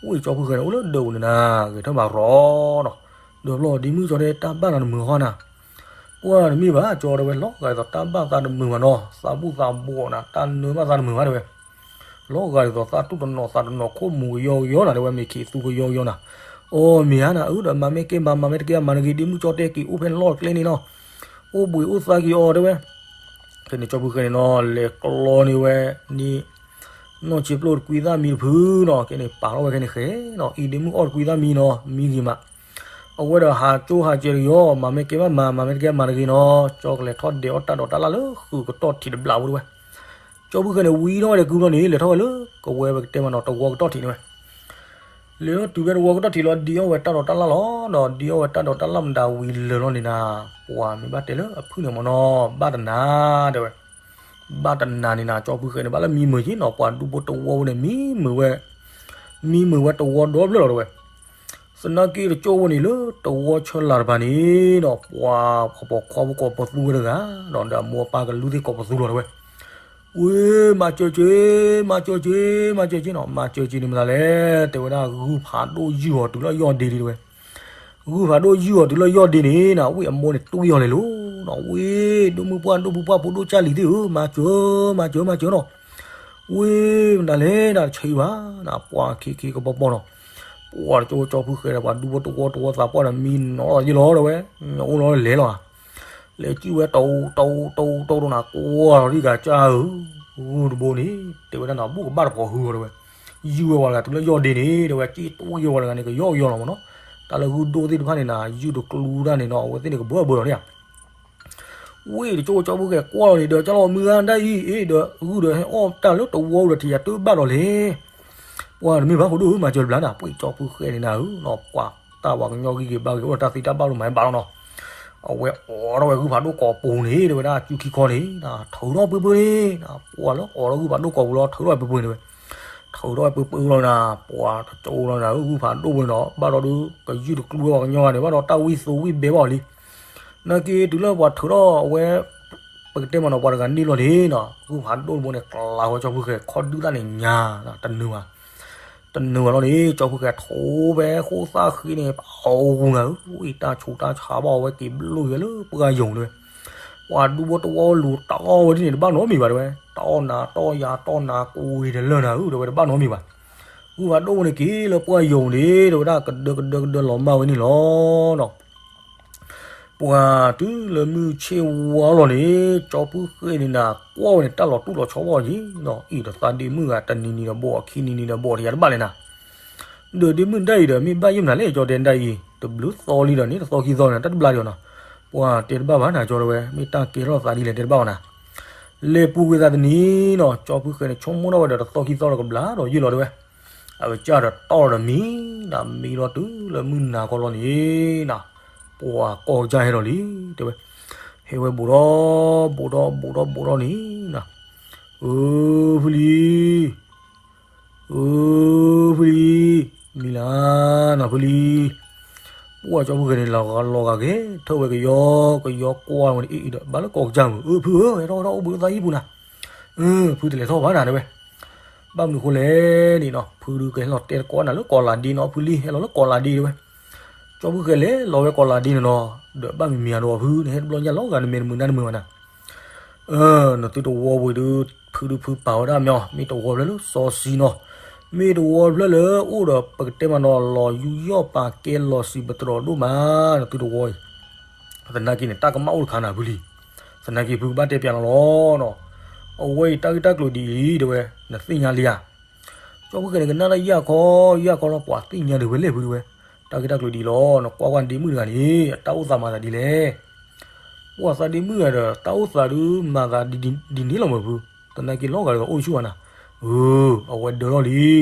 ဝံၣ်ကၠီဖုဃဲန့ၣ် အိၣ်လၢဒၢးပူၤန့ၣ်နၤ ဂဲၤထၢၣ်မၤရီနီၤ, ဒီးဘျီဒ့မုၣ်ကၠီတဲတၢ်ဘၣ်နၤတမုာ်ဃီနၤ ပှၤတမ့ၢ်ဘၣ် ကၠီတဲဝဲ လီၤဂာ်ဒ်သိးတၢ်ဘၣ်သးတမုာ်ဘၣ်နီၤ သးဘူၣ်သးဘီးနၤ တၢ်နၢဘၣ်သးတမုာ်ဘၣ်တဲဝဲ, လီၤဂာ်ဒ်သိးသးတူၢ်တနီၤသးတနီၤခိၣ်မူၤကယီကယီနၤ တဲဝဲ မ့ၢ်ခံးသူကယီကယီနၤ, အိၣ်မ့ၢ်ဧါနၤ အၢ ဒီးမၤမ့ၢ်ကဲမၤ မၤမ့ၢ်တကဲမၤတဂ့ၤ ဒ့မုၣ်ကၠီတဲက့ၤအိၣ်ဖဲန့ၣ်လီၢ်တကျဲန့ၣ်နီၤ, အိၣ်ဘှံးအိၣ်သါက့ၤအီၤတဲဝဲ, ခဲန့ၣ်ကၠီဖုဃဲန့ၣ်နီၤ လဲၤကျီန့ၢ်ဝဲန့ၣ် နီၢ်ဆံးပျိၢ်တကွံသၣ်မံတဖုနီၤ ခဲန့ၣ် ပာ်ထီၣ်ဝဲခဲန့ၣ်ဃဲနီၤ အံၤဒ့မုၣ်အီၣ်တကွံသၣ်မံနီၤ မံဂ့ၤမး အဝဲဒီးဟးကၠိဟးကဲတက့ၤအီၤ မၤမ့ၢ်ကဲဘၣ်မၤ မၤမ့ၢ်တကဲမၤတဂ့ၤနီၤ ကၠီကလဲၤထီၣ်ဒဲးအီၣ်တၢ်ဒိးတၢ်လၣ်လၢဃုာ်ကတီၢ်ထံးတဘျီဖိတဲဝဲ, ကၠီဖုဃဲန့ၣ် ဝံထီၣ်ဝဲဒီးကုဘျီန့ၣ် လဲၤထီၣ်ဝဲလၢကဝဲပကတဲမနီၤ တဝီကတီၢ်ထံးန့ၣ်ဝဲ လဲၤထီၣ်တုၤဖဲတဝီကတီၢ်ထံးလီၤ ဒ့အီၣ်ဝဲတၢ်ဒိးတၢ်လၣ်လီၤဒီး ဒ့အီၣ်ဝဲတၢ်ဒိးတၢ်လၣ်မတၤဝံၤလၢာ်လီၤန့ၣ်နၤ, ပှၤမ့ၢ်ဘၣ်တဲလၢအဖုၣ်န့ၣ်မနီၤ ဘၣ်တနၤတဲဝဲ, ဘၣ်တနၤန့ၣ်နၤ ကၠီဖုဃဲန့ၣ် ဘၣ်လၢမံမုာ်က့နီၤ ပှၤဒူဖိတဝီဖိန့ၣ် မံမုာ်ဝဲ မံမုာ်ဝဲတဝီဒီဖျၢၣ်လီၤတဲဝဲ, သနာ်က့တကၠိဖိန့ၣ်လၢတဝီဆၢလာ်တပၤန့ၣ်ဒီး ပှၤဖှီၣ်ပိာ်ခွါဖိကိးပသူဝဲတဂၤ ဒီးဒီးအမိၢ်အပၢ်ကလူသ့ၣ်ကိးပသူလီၤတဲဝဲ ဝ့ၢ် မၤစၢၤက့ၤ မၤစၢၤက့ၤ မၤစၢၤက့ၤနီၤ မၤစၢၤက့ၤန့ၣ်မတၤလဲၣ် တဲဝဲဒၣ် ဂုၢ်ဖးဒိၣ်ယုၢ်အီၤတုၤလၢယီၢ်ဒ့ဒံးတဲဝဲ, ဂုၢ်ဖးဒိၣ်ယုၢ်အီၤတုၤလၢယီၢ်ဒ့န့ၣ်နၤ ဝ့ၢ်အမိၢ်န့ၣ်တူၢ်ယီၢ်လဲၤလိၤနီၤ ဝ့ၢ် ဒိၣ်မုၢ်ပှၢ်ဒိၣ်ဖုပှၢ်ဖိဒိၣ်ကၢ်လံၤသ့ၣ်ဧၢ မၤစၢၤ မၤစၢၤ မၤစၢၤနီၤ ဝ့ၢ် မတၤလဲၣ်နၤ တဆံးဘၣ်နၤ ပှၤခံခံကပီၤပီၤနီၤ, ပှၤတကၠိကၠီဖုဃဲဒီး ပှၤဒူဖိတဝီတဝီသးပှၢ်ဒီး မံနီၤလီၤယ့ၢ်လီၤတဲဝဲ, အိၣ်လီၤလဲၤလီၤ လဲၤစံၣ်ဝဲ တအိၣ်တအိၣ်တအိၣ်တအိၣ်တအိၣ်နၤ ကွၢ်လီၤဒံးဂၤကၢ်ဧၢ, ဂုၢ်တဘိန့ၣ် တဲဝဲဒၣ်နၤ ဘူၣ်ကဘၣ်တပှီၤဟုအီၤတဲဝဲ, ယုၢ်ဝဲပှၤတဂၤတုၤလၢယီၢ်ဒ့န့ၣ် တဲဝဲ စံၣ်တူၢ်ယုၢ်ဝဲပှၤတဂၤန့ၣ် ကယီကယီလီၤမးနီၤ, တၢ်လၢဂုၢ်ဒိၣ်သ့ၣ်တဖၣ်န့ၣ်နၤ ယုၢ်တကျူတၢ်န့ၣ်နီၤ အဝဲသ့ၣ်န့ၣ်ကဘၢဘၢလီၤန့ၣ်ဧါ ဝ့ၢ်တကၠိကၠီဖုဃဲကွၢ်လီၤန့ၣ်ဒီး ကၢ်လီၤမုၢ်ဂၤဒၣ်အံၤ အ့ၣ်ဒီးဂုၢ်ဒီးဟဲအီၣ်တၢ်လၢတဝီဒီးထံၣ်ယၤတဘၣ်ဒီးလဲၣ် ပှၤတမ့ၢ်ဘၣ်ဖိဒိၣ်ဧၢ မၤစၢၤတဘျီနၤ ပှ့ၤကၠီဖုဃဲန့ၣ်နၤဧၢနီၤ ပှၤတၢ်ပှၤကညီဂံၢ်ဂ့ၤဘါဂ့ၤ အိၣ်ဒီးတၢ်သံတၢ်ဘၣ်လိာ်မၤဘၣ်လီၤနီၤ, အဝဲအိးထီၣ်ဝဲဂုၢ်ဖးဒိၣ်ကိးပူၤန့ၣ် တဲဝဲဒၣ် စုခံခီန့ၣ် ထုးထီၣ်ပှ့ၤပှ့ၤန့ၣ် ပှၤလၢအိးထီၣ်ဂုၢ်ဖးဒိၣ်ကိးပူၤလီၤ ထုးထီၣ်ဝဲပှ့ၤပှ့ၤန့ၣ်ဝဲ, ထုးထီၣ်ဝဲပှ့ၤပှ့ၤလီၤနၤ ပှၤတကၠိလီၤနၤဧၢ ဂုၢ်ဖးဒိၣ်ပူၤန့ၣ်ဒီး ဘၣ်ဒီးဒုး ကယုၢ်တကျူဝဲပှၤကညီဂၤန့ၣ် ဘၣ်ဒီးတၢ်ဝံၣ်သိဝံၣ်ဘဲဘၣ်အီၤလံ နာ်က့တုၤလၢပှၤထုးထီၣ်အဝဲ ပကတဲမးနီၤ ပှၤတဂၤန့ၣ်လီၤန့ၣ်နီၤ ဂုၢ်ဖးဒိၣ်တဘိန့ၣ် ကျးဝဲကၠီဖုဃဲ ခီဒုၣ်တၢ်န့ၣ်ညါ တနုာ်ဘၣ် တနုာ်ဘၣ်လီၤန့ၣ် ကၠီဖုဃဲထိးဖဲဃိၣ်သၣ်ဃံန့ၣ် ပအီၣ်ဂူၤနၤဧၢ ဝံၣ်တၢ်ဆူးတၢ်ဆါဘၣ်အီၤဝဲက့ၤဘျိၣ်ယဲလၢပှၢ်ယိၤတဲဝဲ ပှၤဒူဖိတဝီလူၤတၢ်အီၣ်ဝဲဒ်န့ၣ် တဘၣ်နီတမံၤဘၣ်တဲဝဲ တၢ်အီၣ်နၤတၢ်အီၣ်ယၤတၢ်အီၣ်နၤကွံာ်တလၢနၤဧၢ တဲဝဲတဘၣ်နီတမံၤဘၣ် ဂုၢ်ဖးဒိၣ်န့ၣ်က့ၤလၢပှၢ်ယိၤန့ၣ် တဲဝဲဒၣ်ကဒၢကဒၢကဒၢလီၤမၢ်ဝဲန့ၣ်လီၤနီၤ ပှၤတုၤလၢမုၢ်ဆ့ၣ်ဝါလီၤန့ၣ် ကၠီဖုဃဲန့ၣ်နၤ ကွၢ်ဝဲန့ၣ် တၢ်လီၤတူၢ်လီၤဆီဘၣ်အီၤက့ၤနီၤ အံၤဒီးသးဒ့မုၣ်ဂၤ တနံၤနံၤဒီးဘိး ခံနံၤနံၤဒီးဘိး တယၤတဘၣ်လဲၣ်နၤ ဒီးဒ့မုၣ်ဒၣ်အံၤဒီး မ့ၢ်ဘၣ်ယဲၢ်မနုၤလဲၣ် ကၠီတဲဒၣ်အံၤ တဘျုးသီလံဒီးန့ၣ် တသီခံသီန့ၣ် တၢ်တဘျါဒံးအီၤနီၤ ပှၤတဲတဘၣ်ဘၣ်နၤ ကၠီတဲဝဲ မ့ၢ်တၢ်ကဲထီၣ်သးဒ်လဲၣ်တဲတဘၣ်အီၤနၤ လဲၤပူၤကွံာ်သးတနံၤနီၤ ကၠီဖုဃဲန့ၣ် ဆိကမိၣ်ထီၣ်ဝဲဒီးတသီခံသီဒီးကဘျါဒီးယဲၢ်လီၤတဲဝဲ အကစၢ်ဒီးတီၢ်ဒီးမံ နၤမံလီၤတုၤလၢမုၢ်နၤခီလီၤန့ၣ် နၤ ပှၤကီၢ်ကစၢ်ဟဲလီၤလံ တဲဝဲ, ဟဲဝဲဘူးဒီး ဘူးဒီး ဘူးဒီး ဘူးဒီးန့ၣ်, အၢ ဖုလံ, အၢ ဖုလံ, မံၤလၢနီၤဖုလံ, ပှၢ်ကၠီဖုဃဲၤန့ၣ် လီၤဂာ်က့ၤ ထၢၣ်ဝဲကယီကယီကွၢ်ဝဲန့ၣ်အံၤဒီး ဘၣ်လၢကီၢ်ကစၢ်မုၢ် အၢ ဖုဧၢ ဟဲထီၣ်ထီၣ်အိၣ်ဘှံးသးဟံၣ်ပူၤနၤ, အၢ ဖုတလဲၤထီၣ်ဘၣ်နၤ တဲဝဲ, ဘၣ်မနုၤဃိလဲၣ်န့ၣ်နီၤ ဖုဒုးကဟဲလီၤတဲတကိးနၤလၢကီၢ်လၤဒ့နီၤ ဖုလံ ဟဲလီၤလၢကီၢ်လၤဒ့ တဲဝဲ, ကၠီဖုဃဲၤလဲၤလီၤဝဲကီၢ်လၤဒ့န့ၣ်နီၤ ဒီးဘၣ်မံၤမံၤဧါဒီးဖုန့ၣ် ဟဲတဘျီညါလီၤဂာ်နမဲာ်တမုာ်နါတမုာ်ဘၣ်နၤ အၢ နသုတဝီဝံၤဒီး ဖုဒုးဖုပာ်ဝဲဒၣ်မ့ၢ်အီၤ မ့ၢ်တဝီဖျၢၣ်လၢစီဆှံနီၤ, မ့ၢ်တဝီဖျၢၣ်လၢအိၣ်ဒီးပကတဲမးနီၤ လီၤယူးယီၣ်ပာ်ကဲလီၤစံးပတြီၤဒိၣ်မး နသုတဝီအံၤ, သနာ်က့န့ၣ် တၢ်ကမၣ်အိၣ်တခါနၤဖုလံ, သနာ်က့ဖုကဘၣ်တဲပၠးလီၤလီၤနီၤ, အဝဲအံၤတၢ်ဂ့ၢ်တၢ်ကျိၤဒ်အံၤ တဲဝဲ, နသ့ၣ်ညါလံဧါ ကၠီဖုဃဲၤန့ၣ် ကနၣ်တၢ်ယၢ်ခီယၢ်ခီလီၤ ပှၤသ့ၣ်ညါဒံးဝဲလဲၣ်ဖုတဲဝဲ, တၢ်ဂ့ၢ်တၢ်ကျိၤဒ်အံၤလီၤ နကွၢ်ကွၢ်ဒ့မုၣ်တဂၤန့ၣ် အတၢ်အိၣ်သးမၤသးဒ်လဲၣ်, ပှၤသးဒ့မုၣ်ဂၤဒီး တၢ်အိၣ်သးဒုးမၤသးဒ်န့ၣ်လီၤမၢ်ဖု, သနာ်က့လီၤဂာ်ဒီးအိၣ်တဆူၣ်ဘၣ်နၤ, အၢ အဝဲဒၢထီၣ်လံ,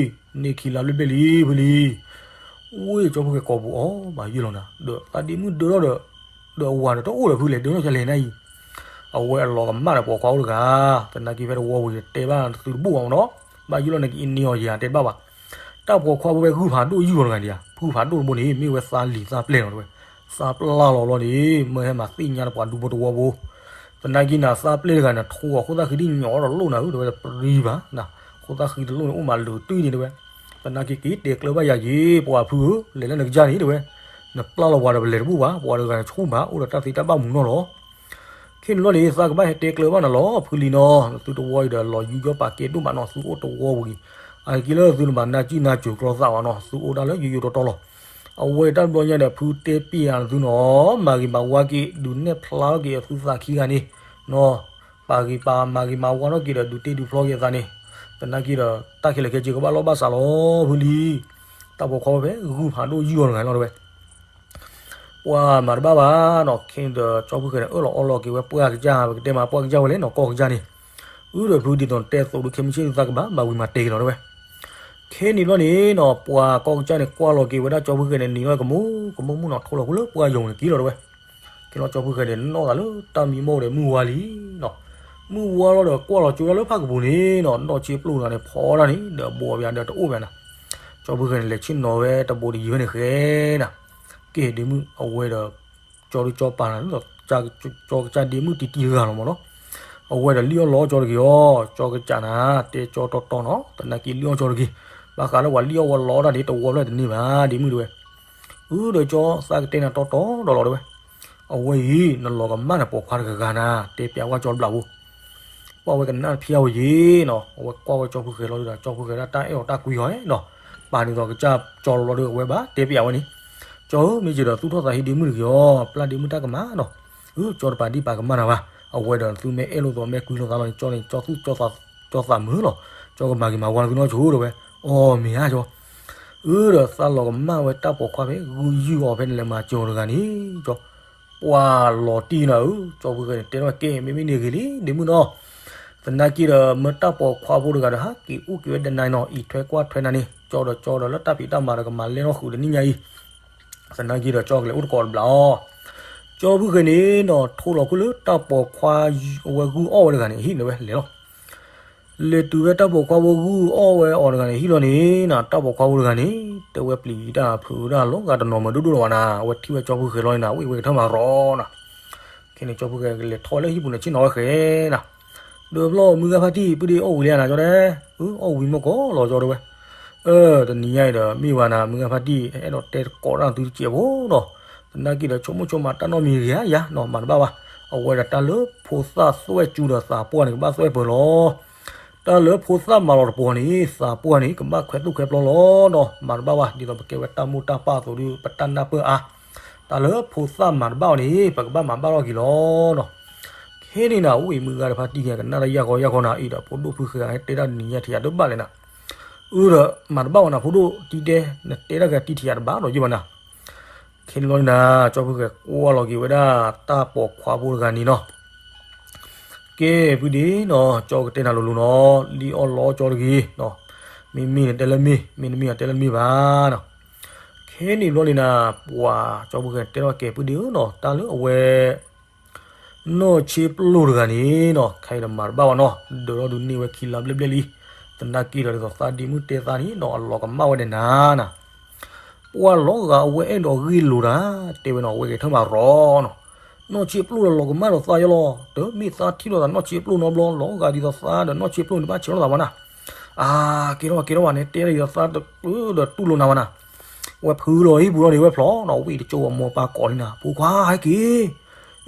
န့ၢ်ခံလါဘျဲၣ်ဘျဲၣ်လံဖုလံ, ဝ့ၢ်ကၠီဖုဃဲၤကိာ်ပူၤအီၤ ဘၣ်ယိၣ်လီၤနၤ ဒီးသးဒ့မုၣ်ဒၢထီၣ်ဒီး, ဒီးအဝၤဒီးတအိၣ်ဒီးဖုလဲၣ် ဒၢထီၣ်ကလဲၣ်နၤအံၤ အဝဲအလီၤကမၣ်ဒီးပိာ်ခွါအိၣ်တဂၤ, သနာ်က့ဖဲတဝီဝံၤတဲဘၣ်နသုတဘူၣ်ဘၣ်မ့ၢ်နီၤ, ဘၣ်ယိၣ်လီၤနက့ၤအန့ၢ်အီၤယၤတဲတဘၣ်ဘၣ်, တၢ်ပိာ်ခွါဖိဖဲဂုၢ်ဖးဒိၣ်ယုၢ်အီၤတဂၤဒံးဧါ, ဂုၢ်ဖးဒိၣ်တဘိန့ၣ် မ့ၢ်ဝဲသးလံၤသးပျဲၢ်လီၤတဲဝဲ, သးပျဲၢ်လီၤလီၤန့ၣ် မ့ၢ်ဟဲမၤသ့ၣ်ညါတပှၤဒူဖိတဝီဖိ, သနာ်က့နၤသးပျဲၢ်တဂၤန့ၣ် ထိးအီၤခိၣ်သၣ်ဃံဒ်ညီဒီးလိၣ်နၤဧၢ တဲဝဲတပရံဘၣ်, ခိၣ်သၣ်ဃံတလိၣ်န့ၣ် အိၣ်မးလုာ်တုၤန့ၣ်တဲဝဲ, သနာ်က့က့ၤတဲကျၢၤဘၣ်ယၤက့ၤ ပှၤဖုဧၢ လဲၤလၢနကစၢ်န့ၣ်တဲဝဲ, နပျၢ်လီၤပှၤဒီးပလဲၤတဘူၣ်ဘၣ် ပှၤတဂၤန့ၣ်ဆူၣ်ဘၣ် အိၣ်ဒီးတၢ်သ့တၢ်ဘၣ်မူနီၢ်လီၤ ခဲန့ၣ်လီၤန့ၣ် သးကဘၣ်ဟဲတဲကျၢၤဘၣ်နၤလီၤ ဖုလံနီၤ, နသုတဝီအံၤဒီးလီၤယူးယီၣ်ပာ်ကဲဒိၣ်မးနီၤ သုအိၣ်တဝီဝံၤ, အက့လၢသုတမၤနၢ်စံၣ်နၢ်စၢၤကျီသးဘၣ်နီၤ သုအိၣ်ဒၣ်လၢယိယိတီတီလီၤ, အဝဲတၢ်တဘျီညါဒီးဖုတဲပျးနသုနီၤ မၤဂ့ၤမၤဝါက့ၤ ဒုးနဲၣ်ဖျါထီၣ်က့ၤအသုသးခံဂၤန့ၣ်, နီၤ, ပာ်ဂ့ၤပာ်မၤဂ့ၤမၤဝါထီၣ်က့ၤဒီးဒုးတ့ဒုးဖျီက့ၤအသးန့ၣ်, သနာ်က့ဒီး တၢ်ခဲလၢာ်ခဲဆ့ကဘၣ်လီၢ်ဘၣ်စးလီၤ ဖုလံ, တၢ်ပိာ်ခွါဝဲဖဲဂုၢ်ဖးဒိၣ်ယုၢ်အီၤတဂၤလီၤတဲဝဲ ပှၤမၤတဘၣ်ဘၣ်နီၤ ခဲန့ၣ်ဒီးကၠီဖုဃဲၤန့ၣ် အၢၣ်လီၤအီလီၤက့ၤဝဲပှၢ်ကစၢ် ပကတဲမးပှၢ်ကစၢ်ဝဲလဲၣ်နီၤ ကီၢ်ကစၢ်န့ၣ်, အုဒီးဖုဒ်သိးတဲသိးဒုးခဲမုၢ်ဆ့ၣ်သုသးကဘၣ် မၤဝံၤမၤတဲာ်က့ၤလီၤတဲဝဲ, ခဲန့ၣ်ဘျီန့ၣ်နီၤ ပှၤကီၢ်ကစၢ်န့ၣ် ကွၢ်လီၤက့ၤဝဲဒၣ်ကၠီဖုဃဲၤန့ၣ် နံၤလီၤကမူကမူမူနီၤ ထိးလီၤခိၣ်လၢပှၢ်ယိၤန့ၣ်က့ၤလီၤတဲဝဲ, ခဲလီၤကၠီဖုဃဲၤန့ၣ် နီၣ်သးလၢတၢ်မံမီၢ်ဒီးမုၢ်ဝါလံနီၤ, မုၢ်ဝါလီၤဒီးကွၢ်လီၤကၠိဒၣ်လၢဖၣ်ကပူၤန့ၣ်နီၤ နီၣ်ဆ့ပျိၢ်တဂၤန့ၣ် ဖီဒၣ်န့ၣ် ဒီးဘိးအီၤဘၣ်ဒီးတအိၣ်ဘၣ်နၤ, ကၠီဖုဃဲၤန့ၣ် လဲၤဆ့ၣ်နီၤဝဲတဘိးတယံၤဖဲန့ၣ်ဃဲနၤ, ကဲဒ့မုၣ်အဝဲဒီး ကၠီဒုးကၠီပာ်နၤလၢ ကၠီကစၢ်ဒ့မုၣ်တံၤတံၤတဂၤလီၤမ့ၢ်နီၤ, အဝဲဒီးလံၣ်အီၣ်လီအီၣ်ကၠီတဂ့ၤအီၤ ကၠီကစၢ်နၤ တဲကၠီတီတီနီၤ သနာ်က့လံၣ်အီၣ်ကၠီတဂ့ၤ, ဘၣ်ဃးလၢပှၤလံၣ်အီၣ်ဝဲလီအီၣ်တၢ်န့ၣ် တဝီဖျၢၣ်တန့ၢ်ဘၣ် ဒ့မုၣ်တဲဝဲ, အုဒီးကၠီသးကတဲနၤတီတီဒီးလီၤတဲဝဲ, အဝဲအံၤ နလီၤကမၣ်န့ၣ်ပိာ်ခွါတဂၤဂၤနၤ တဲပျးဝဲကၠီတဘျီဖိ ပှၢ်ဝဲကနၣ်တဖျါဝဲယ့ၤနီၤ အဝဲကွၢ်ဝဲကၠီဖုဃဲၤလီၤဒီး ကၠီဖုဃဲၤဒၣ်တၢ်အဲၣ်အီၤတၢ်ကွံအီၤနီၤ, ပာ်န့ၢ်သိးကစၢ်ကၠီလီၤဒီးအဝဲဘၣ်တဲပျးဝဲန့ၣ်, ကၠီဧၢ မ့ၢ်က့ၤဒီးသူၣ်ထီၣ်သးဟ့ဒ့မုၣ်တဂ့ၤအီၤ ပျၢ်ဒ့မုၣ်တၢ်ကမၣ်နီၤ, အု ကၠီတပာ်ဒံးပာ်ကမၣ်နၤဘၣ်, အဝဲဒီးသုမ့ၢ်အဲၣ်လိာ်သီမ့ၢ်ကွံလိာ်သးလီၤန့ၣ် ကၠီန့ၣ် ကၠီသူၣ်ကၠီသးမုာ်လီၤ, ကၠီကမၤဂ့ၤမၤဝါနသုနီၢ်ဆိတဲဝဲ, အီ မ့ၢ်ဧါကၠီ အုဒီးသးလီၤကမၣ်ဝဲတၢ်ပိာ်ခွါဖဲဂုၢ်ယုၢ်အီၤဖဲန့ၣ်လဲၤမၤစၢၤအီၤတဂၤန့ၣ်, ကၠီ ပှၤလီၤတံၢ်နၤဧၢ, ကၠီဖုဃဲၤန့ၣ် တဲထီၣ်ကဲ မ့မ့ၢ်န့ၣ်ဂ့ၤလံ ဒ့မုၣ်နီၤ, သနာ်က့ဒီး မ့ၢ်တၢ်ပိာ်ခွါဖိတဂၤဒီး ဟးက့ၤအိၣ်က့ၤဝဲဒၣ်နၤနီၤ အံးထွဲကွၢ်ထွဲနၤန့ၣ် ကၠီဒီးကၠီဒီးလၢတၢ်ဖံးတၢ်မၤဒီးကမၤလဲၢ်ထီၣ်ဃုာ်တနံၣ်ညါအံၤ, သနာ်က့ဒီးကၠီကလဲၤအိၣ်တကိးတဘျီအီၤ, ကၠီဖုဃဲၤန့ၣ်နီၤ ထိးလီၤခိၣ်လၢတၢ်ပိာ်ခွါဝဲဂုၢ်အီၣ်ဝဲတဂၤန့ၣ် အဟံၣ်န့ၣ်ဝဲလဲၤလီၤ လဲၤတုၤဝဲတၢ်ပိာ်ခွါဖိဂုၢ်အီၣ်ဝဲအီၤတဂၤန့ၣ် ဟံၣ်လီၤန့ၣ်နၤ တၢ်ပိာ်ခွါဖိတဂၤန့ၣ် တဲဝဲပျံၤတၢ်ဖုးတၢ်လီၤဂာ်တနီၤမုာ်ဒိၣ်ဒိၣ်လီၤဝဲနၤ အဝဲထံၣ်ဝဲကၠီဖုဃဲၤလီၤန့ၣ် ဝံၣ်ဝဲကထၢၣ်မၤရီနၤ, ခဲန့ၣ်ကၠီဖုဃဲၤကလဲၤထီၣ်လၢဟံၣ်ပူၤန့ၣ် ဆ့ၣ်နီၤဝဲဃဲၤနၤ, ဒီးဖျီမုၢ်ဂၤဖါတံၢ် ပုၢ်ဒ့အီၣ်ဝံၤလံနၤကၠီတဲ, အု အီၣ်ဝံၤမ့ၢ်ကီးလီၤကၠီတဲဝဲ, အၢ တနံၤညါအံၤဒီး မ့ၢ်ဝဲနၤ မုၢ်ဂၤဖါတံၢ် အဲၣ်ဒိးတဲတကိးတၢ်သုတစဲးဖိနီၤ, သနာ်က့ဒီး ဆိကမိၣ်ဆိကမးတၢ်နီတမံၤဂ့ၤဧါယၤနီၤ မၤတဘၣ်ဘၣ်, အဝဲဒီးတၢ်လၢဖိသၣ်သွဲၣ်ကူဒီးသးပှၢ်န့ၣ် ကဘၣ်သွဲၣ်ပၢၤလီၤ တၢ်လၢဖိသၣ်မၤလီၤတပှီၤန့ၣ် သးပှၢ်န့ၣ် ကဘၣ်ခွဲးသူၣ်ခွဲးပျီလီၤနီၤ မၤတဘၣ်ဘၣ် ဒ်သိးပကဲဝဲတၢ်မိၢ်တၢ်ပၢ်အသိးဒီး ပတၢ်နၢ်ပၢၢ်အါ, တၢ်လၢဖိသၣ်မၤတဘၣ်အီၤန့ၣ် ပကဘၣ်မၤဘၣ်ထီၣ်က့ၤလီၤနီၤ. ခဲန့ၣ်နၤ အိၣ်အံၤမုၢ်ဂၤတဖါတံၢ်ကနၣ်တၢ်ယၢ်ကီယၢ်ကီနၤအံၤဒီး ဖိဒိၣ်ဖုဃဲၤဂၤဟဲတဲတၢ်တနံၤညါထံၣ်ယၤတဘၣ်လဲၣ်နၤ, အၢဒီးမၤတဘၣ်ဝဲနၤ ဖိဒိၣ်တံၤတဲ နတဲတၢ်ဂၤတံၤထံၣ်ယၤတဘၣ်ဒီးယ့ၢ်ဘၣ်နၤ ခဲန့ၣ်လီၤနၤ ကၠီဖုဃဲၤကွၢ်လီၤက့ၤဝဲဒၣ်တၢ်ပိာ်ခွါဖိတဂၤန့ၣ်နီၤ, ကဲ ဖုဒ့နီၤ ကၠီကတဲနၤလိၤလိၤနီၤ လံၣ်အီၣ်လီအီၣ်ကၠီတဂ့ၤနီၤ, မ့မ့ၢ်နတဲလၢမ့ၢ် မ့တမ့ၢ်နတဲလၢမ့ၢ်ဘၣ်နီၤ, ခဲ ဟဲန့ၣ်ဘျီန့ၣ်နၤ ပှၤကၠီဖုဃဲၤတဲထီၣ်ကဲပုၢ်ဒ့ဧၢနီၤ တၢ်လၢအဝဲ နီၢ်ဆ့ပျိၢ်တဂၤန့ၣ်နီၤ ခဲအံၤဒီးမၤတဘၣ်ဘၣ်နီၤ ဒၢးထီၣ်ဒုးန့ၢ်ဝဲခံလါဘျဲၣ်ဘျဲၣ်လံ သနာ်က့ဒီးဒ်သိးသးဒ့မုၣ်တဲသးန့ၣ်နီၤ အလီၤကမၣ်ဝဲဒီးနၤနၤ ပှၤလီၤဂာ်အဝဲအဲၣ်ဒိးဂ့ၢ်လိာ်တၢ် တဲဝဲနီၤ အဝဲဂဲၤထၢၣ်မးရီနီၤ နီၢ်ဆ့ပျိၢ်ဒီးလီၤကမၣ်ဒီးသးယဲလီၤ တမ့ၢ်သးထံၣ်လိာ်သးနီၢ်ဆ့ပျိၢ်နီတဘျီ လီၤဂာ်ဒ်သိးသးဒီးနီၢ်ဆ့ပျိၢ်န့ၣ်ဘၣ်ဆဲးလိာ်သးဘၣ်နၤ အါ ကဲထီၣ်ဘၣ်ကဲထီၣ်ဘၣ်န့ၣ် တဲဒ်သိးသးတကျၢၤဒီးတူၢ်လိာ်နၤဘၣ်နၤ ဝဲဖုလီၤဟံၣ်ပူၤလီၤန့ၣ် ဝဲဖျိးနီၤ ဝံၣ်တကၠိဝဲမိၢ်ပၢ်ကိးလံနၤ ဖိခွါဟဲက့ၤ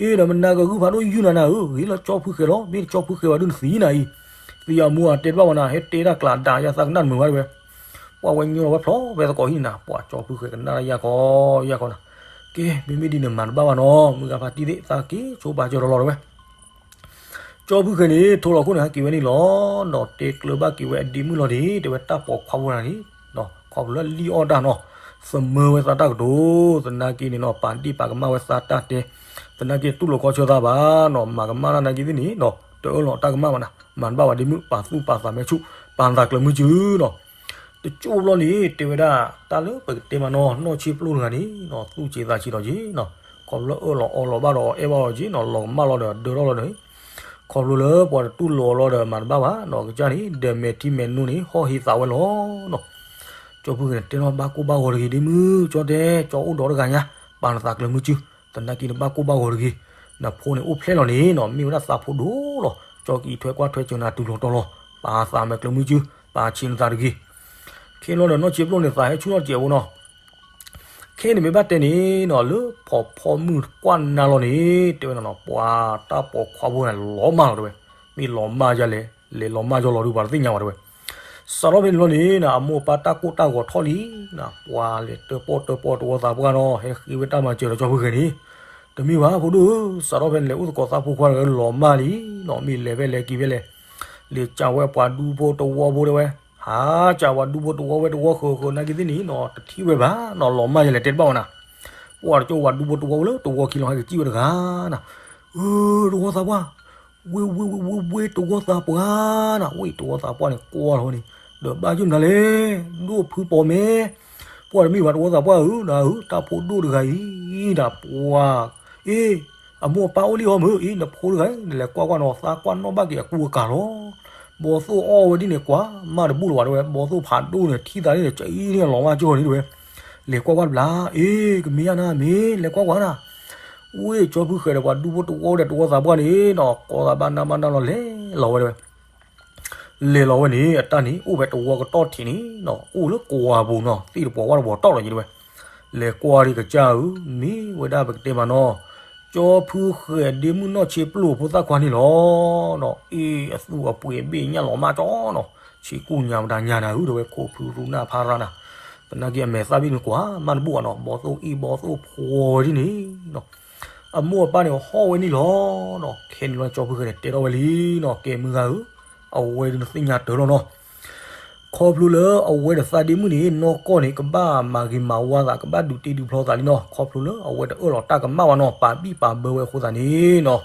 အ့ ဒီးမနၤကဂုၢ်ဖးဒိၣ်ယုၢ်နၤနၤဧၢ ဂ့ၤလၢကၠီဖုဃဲၤလီၤ မ့ၢ်တကၠီဖုဃဲၤဘၣ်ဒုးနသံနၤအံၤ သံအမူအတဲတဘၣ်ဘၣ်နၤ ဟဲတဲတၢ်ကျးဒၣ်ယၤသးကနၣ်တမုာ်ဘၣ်တဝဲ ပှၤဝဲညိလီၤဝဲဖျိးဝဲသကိးဟံၣ်နၤ ပှၤကၠီဖုဃဲၤကနၣ်တၢ်ယၤခီ ယၤခီနၤ ကဲ မ့မ့ၢ်ဒ်န့ၣ်မၤတဘၣ်ဘၣ်နီၤ မုၢ်ဂၤဖါတံၢ်သ့ၣ်သးက့ၤဆိပာ်စၢၤလီၤလီၤတဝဲ ကၠီဖုဃဲၤန့ၣ် ထိးလီၤခိၣ်န့ၣ် ဟဲက့ၤဝဲန့ၣ်လီၤ. ဒီးတဲကျၢၤဘၣ်က့ၤဝဲအဒ့မုၣ်လီၤဒံး တဲဝဲတၢ်ပိာ်ခွါဖိတဂၤန့ၣ် ခီဖျိလၢလံၣ်အီၣ်တၢ်နီၤ သမၢဝဲသးတၢ်ကတိၤ သနာ်က့န့ၣ်နီၤ ပာ်ဒ့ၣ်ပာ်ကမၣ်ဝဲသးတၢ်တဲ သနာ်က့တူၢ်လိာ်ခီဆၢသးဘၣ်နီၤ မၤကမၣ်တၢ်နာ်က့သ့ၣ်န့ၣ်နီၤ တအၢၣ်လီၤတၢ်ကမၣ်ဘၣ်နၤ မၤတဘၣ်ဝဲဒ့မုၣ် ပာ်သူၣ်ပာ်သးမဲာ်ဆူၣ် ပာ်သးကျၢၤမုၢ်စုနီၤ တကၠိဘျီန့ၣ် တဲဝဲဒၣ် တၢ်လၢပကတဲမးနီၤ နီၢ်ဆ့ပျိၢ်တဂၤန့ၣ်နီၤ သူၣ်ဆံးသးဆံးဒီးက့ၤနီၤ ခီဖျိလၢအၢၣ်လီၤအီလီၤဘၣ်ဒီးအီၣ်ဘၣ်အီၤက့ၤနီၤ လီၤကမၣ်လီၤဒီးဒၢထီၣ်လီၤဒီး ခီဖျိလၢပှၤတတူၢ်လိာ်အီၤလီၤဒီးမၤတဘၣ်ဘၣ်နီၤ ကစၢ်န့ၣ် ဒီးမဲာ်ထံမဲာ်နိန့ၣ် ဟီၣ်ဟ့သးဝဲလီၤနီၤ ကၠီဖုဃဲၤန့ၣ် တဲထီၣ်ဘၣ်ကိၢ်ဘၣ်ဂီၤတဂ့ၤ ဒ့မုၣ် ကၠီတဲ ကၠီအိၣ်ဒီးတဂၤညါ ပာ်နသးကျၢၤမုၢ်စု သနာ်က့နဘၣ်ကိၢ်ဘၣ်ဂီၤတဂ့ၤ နဖိန့ၣ်အိၣ်ဖျဲၣ်လီၤန့ၣ်နီၤ မ့ၢ်ဝဲဒၣ်သးဖိဒိၣ်လီၤ ကၠီကအံးထွဲကွၢ်ထွဲစၢၤနၤတုၤလီၤတီၤလီၤ ပာ်သးမဲာ်ကျၢၤမုၢ်စု ပာ်ဆံးနသးတဂ့ၤ ခဲလီၤဒီးနီၢ်ဆ့ပျိၢ်န့ၣ် သးဟဲဆူၣ်ထီၣ်တစဲးဖိနီၤ ခဲန့ၣ်မ့ၢ်ဘၣ်တဲန့ၣ်နီၤ လၢဖီဖီမုၢ်ကွၢ်နၤလီၤန့ၣ် တဲဝဲနီၤနီၤ ပှၤတၢ်ပိာ်ခွါဖိန့ၣ်လီၤမၢ်လီၤတဲဝဲ မ့ၢ်လီၤမၢ်ယၤလဲၣ် လဲၤလီၤမၢ်ယီၤလီၤဒုးပှၤတသ့ၣ်ညါဘၣ်တဲဝဲ စးထီၣ်ဖဲန့ၣ်လီၤန့ၣ်နီၤ အမိၢ်အပၢ်တၢ်ကိၢ်တၢ်ဂီၤထီၣ်လံနီၤ ပှၤလဲၤတၢၣ်ပီၣ်တၢၣ်ပီၣ်တဝီသးပှၢ်နီၤ ဟဲဃ့ဝဲတၢ်မၤစၢၤဒီးကၠီဖုဃဲၤန့ၣ် တမ့ၢ်ဘၣ်ဖိဒိၣ်ဧၢ စးထီၣ်ဖဲန့ၣ်လဲၤအိၣ်သကိးသးဖိခွါတဂၤလီၤမၢ်လံနီၤ မ့ၢ်လဲၤဖဲလဲၣ်က့ၤဖဲလဲၣ် လဲၤစံးဝဲပှၤဒူဖိတဝီဖိတဲဝဲ ဟးစံးပှၤဒူဖိတဝီဝဲတဝီဃၢၤဃၢၤနာ်က့သ့ၣ်န့ၣ်နီၤ တထံၣ်ဝဲဘၣ်နီၤ လီၤမၢ်ယၤလဲၣ်တဲတဘၣ်ဝဲနၤ ပှၤတကၠိပှၤဒူဖိတဝီဖိလၢတဝီခံလီၤ ဟဲကစံၣ်ဝဲတဂၤနၤ အၢ တဝီသးပှၢ် ဝ့ၢ်ဝ့ၢ်ဝ့ၢ်ဝ့ၢ်ဝ့ၢ်တဝီသးပှၢ်နၤ ဝ့ၢ်တဝီသးပှၢ်န့ၣ် ကွၢ်လီၤဝဲန့ၣ် ဒီးဘၣ်ယုၢ်မနုၤလဲၣ် ဒိၣ်ဖုပိာ်မဲ ပှၤတမ့ၢ်ဘၣ်တဝီသးပှၢ်ဧၢ နၤဧၢ တၢ်ဖိဒိၣ်တဂၤအံၤ နၤပှၤ အ့ အမိၢ်အပၢ်အိၣ်လံဟီမုၢ် အ့ နဖိတဂၤ နလဲၤကွၢ်ကွၢ်နီၤ သးကွၢ်နီၣ်ဘၣ်က့ၤအကူအကၤလီၤ ဘီသိၣ်အီၣ်ဝဲဒ်န့ၣ် ကွၢ်မၢ်တဘူၣ်လၢၤဘၣ်တဲဝဲ ဘီသိၣ်ဖးဒိၣ်န့ၣ် ထံၣ်သးန့ၣ် ကအံၤန့ၣ်လီၤမၢ်ကၠိန့ၣ်တဲဝဲ လဲၤကွၢ်ကွၢ်တဘျီ အ့ ကမ့ၢ်ယါနၤမ့ၢ် လဲၤကွၢ်ကွၢ်နၤ ဝ့ၢ်ကၠီဖုဃဲၤဒီးပှၤဒူဖိတဝီဒီးတဝီသးပှၢ်န့ၣ်နီၤ ကိးသးဘၣ်နၢ်ဘၣ်နၢ်လီၤ လဲၤလီၤဝဲတဲဝဲ လဲၤလီၤဝဲန့ၣ် အတၢ်န့ၣ် အိၣ်ဖဲတဝီကတီၢ်ထံးန့ၣ်နီၤ အိၣ်လၢကွၢ်ပူၤနီၤ သ့ၣ်တပှီၤဝၣ်တပှီၤတီၢ်လီၤယံၤတဲဝဲ လဲၤကွၢ်ဒံးကစၢ်ဧၢ မ့ၢ်ဝဲဒၣ်ပကတဲမးနီၤ ကၠီဖုဃဲၤဒ့မုၣ်နီၢ်ဆ့ပျိၢ်ဖိသၣ်ခွါန့ၣ်လီၤနီၤ အ့ အသူၣ်အပှ့ၤဘ့ၣ်ညၣ်လီၤမၢ်ကၠီနီၤ ဆ့ကူၣ်ညါမတၤညါနၤဧၢ တဲဝဲ ခိၣ်ဖုရူနၢ်ဖးရၣ်နၤ သနာ်က့အမဲာ်သၣ်ဘံၣ်န့ၣ်ကွၢ်မၢ်တဘူၣ်ဘၣ်နီၤ ဘီသိၣ်အံၣ်ဘီသိၣ်ဖှီဝဲဒ်န့ၣ်နီၤ အမိၢ်အပၢ်န့ၣ်ဟီၣ်ဝဲန့ၣ်လီၤနီၤ ခဲန့ၣ်လီၤကၠီဖုဃဲၤန့ၣ် တဲထီၣ်ဝဲလံနီၤ ကဲမုၢ်ဂၤဧၢ အဝဲဒုးနသ့ၣ်ညါတၢ်လီၤနီၤ ခီဖျိလၢအဝဲဒီးသးဒ့မုၣ်န့ၣ် နီၢ်ကီၢ်န့ၣ် ကဘၣ်မၤဂ့ၤမၤဝါသး ကဘၣ်ဒုးတ့ဒုးဖျီသးလံနီၤ ခီဖျိလၢအဝဲတအၢၣ်လီၤတၢ်ကမၣ်ဘၣ်နီၤ ပာ်ဘံၣ်ပာ်ဘၢဝဲအဃိသတးန့ၣ်နီၤ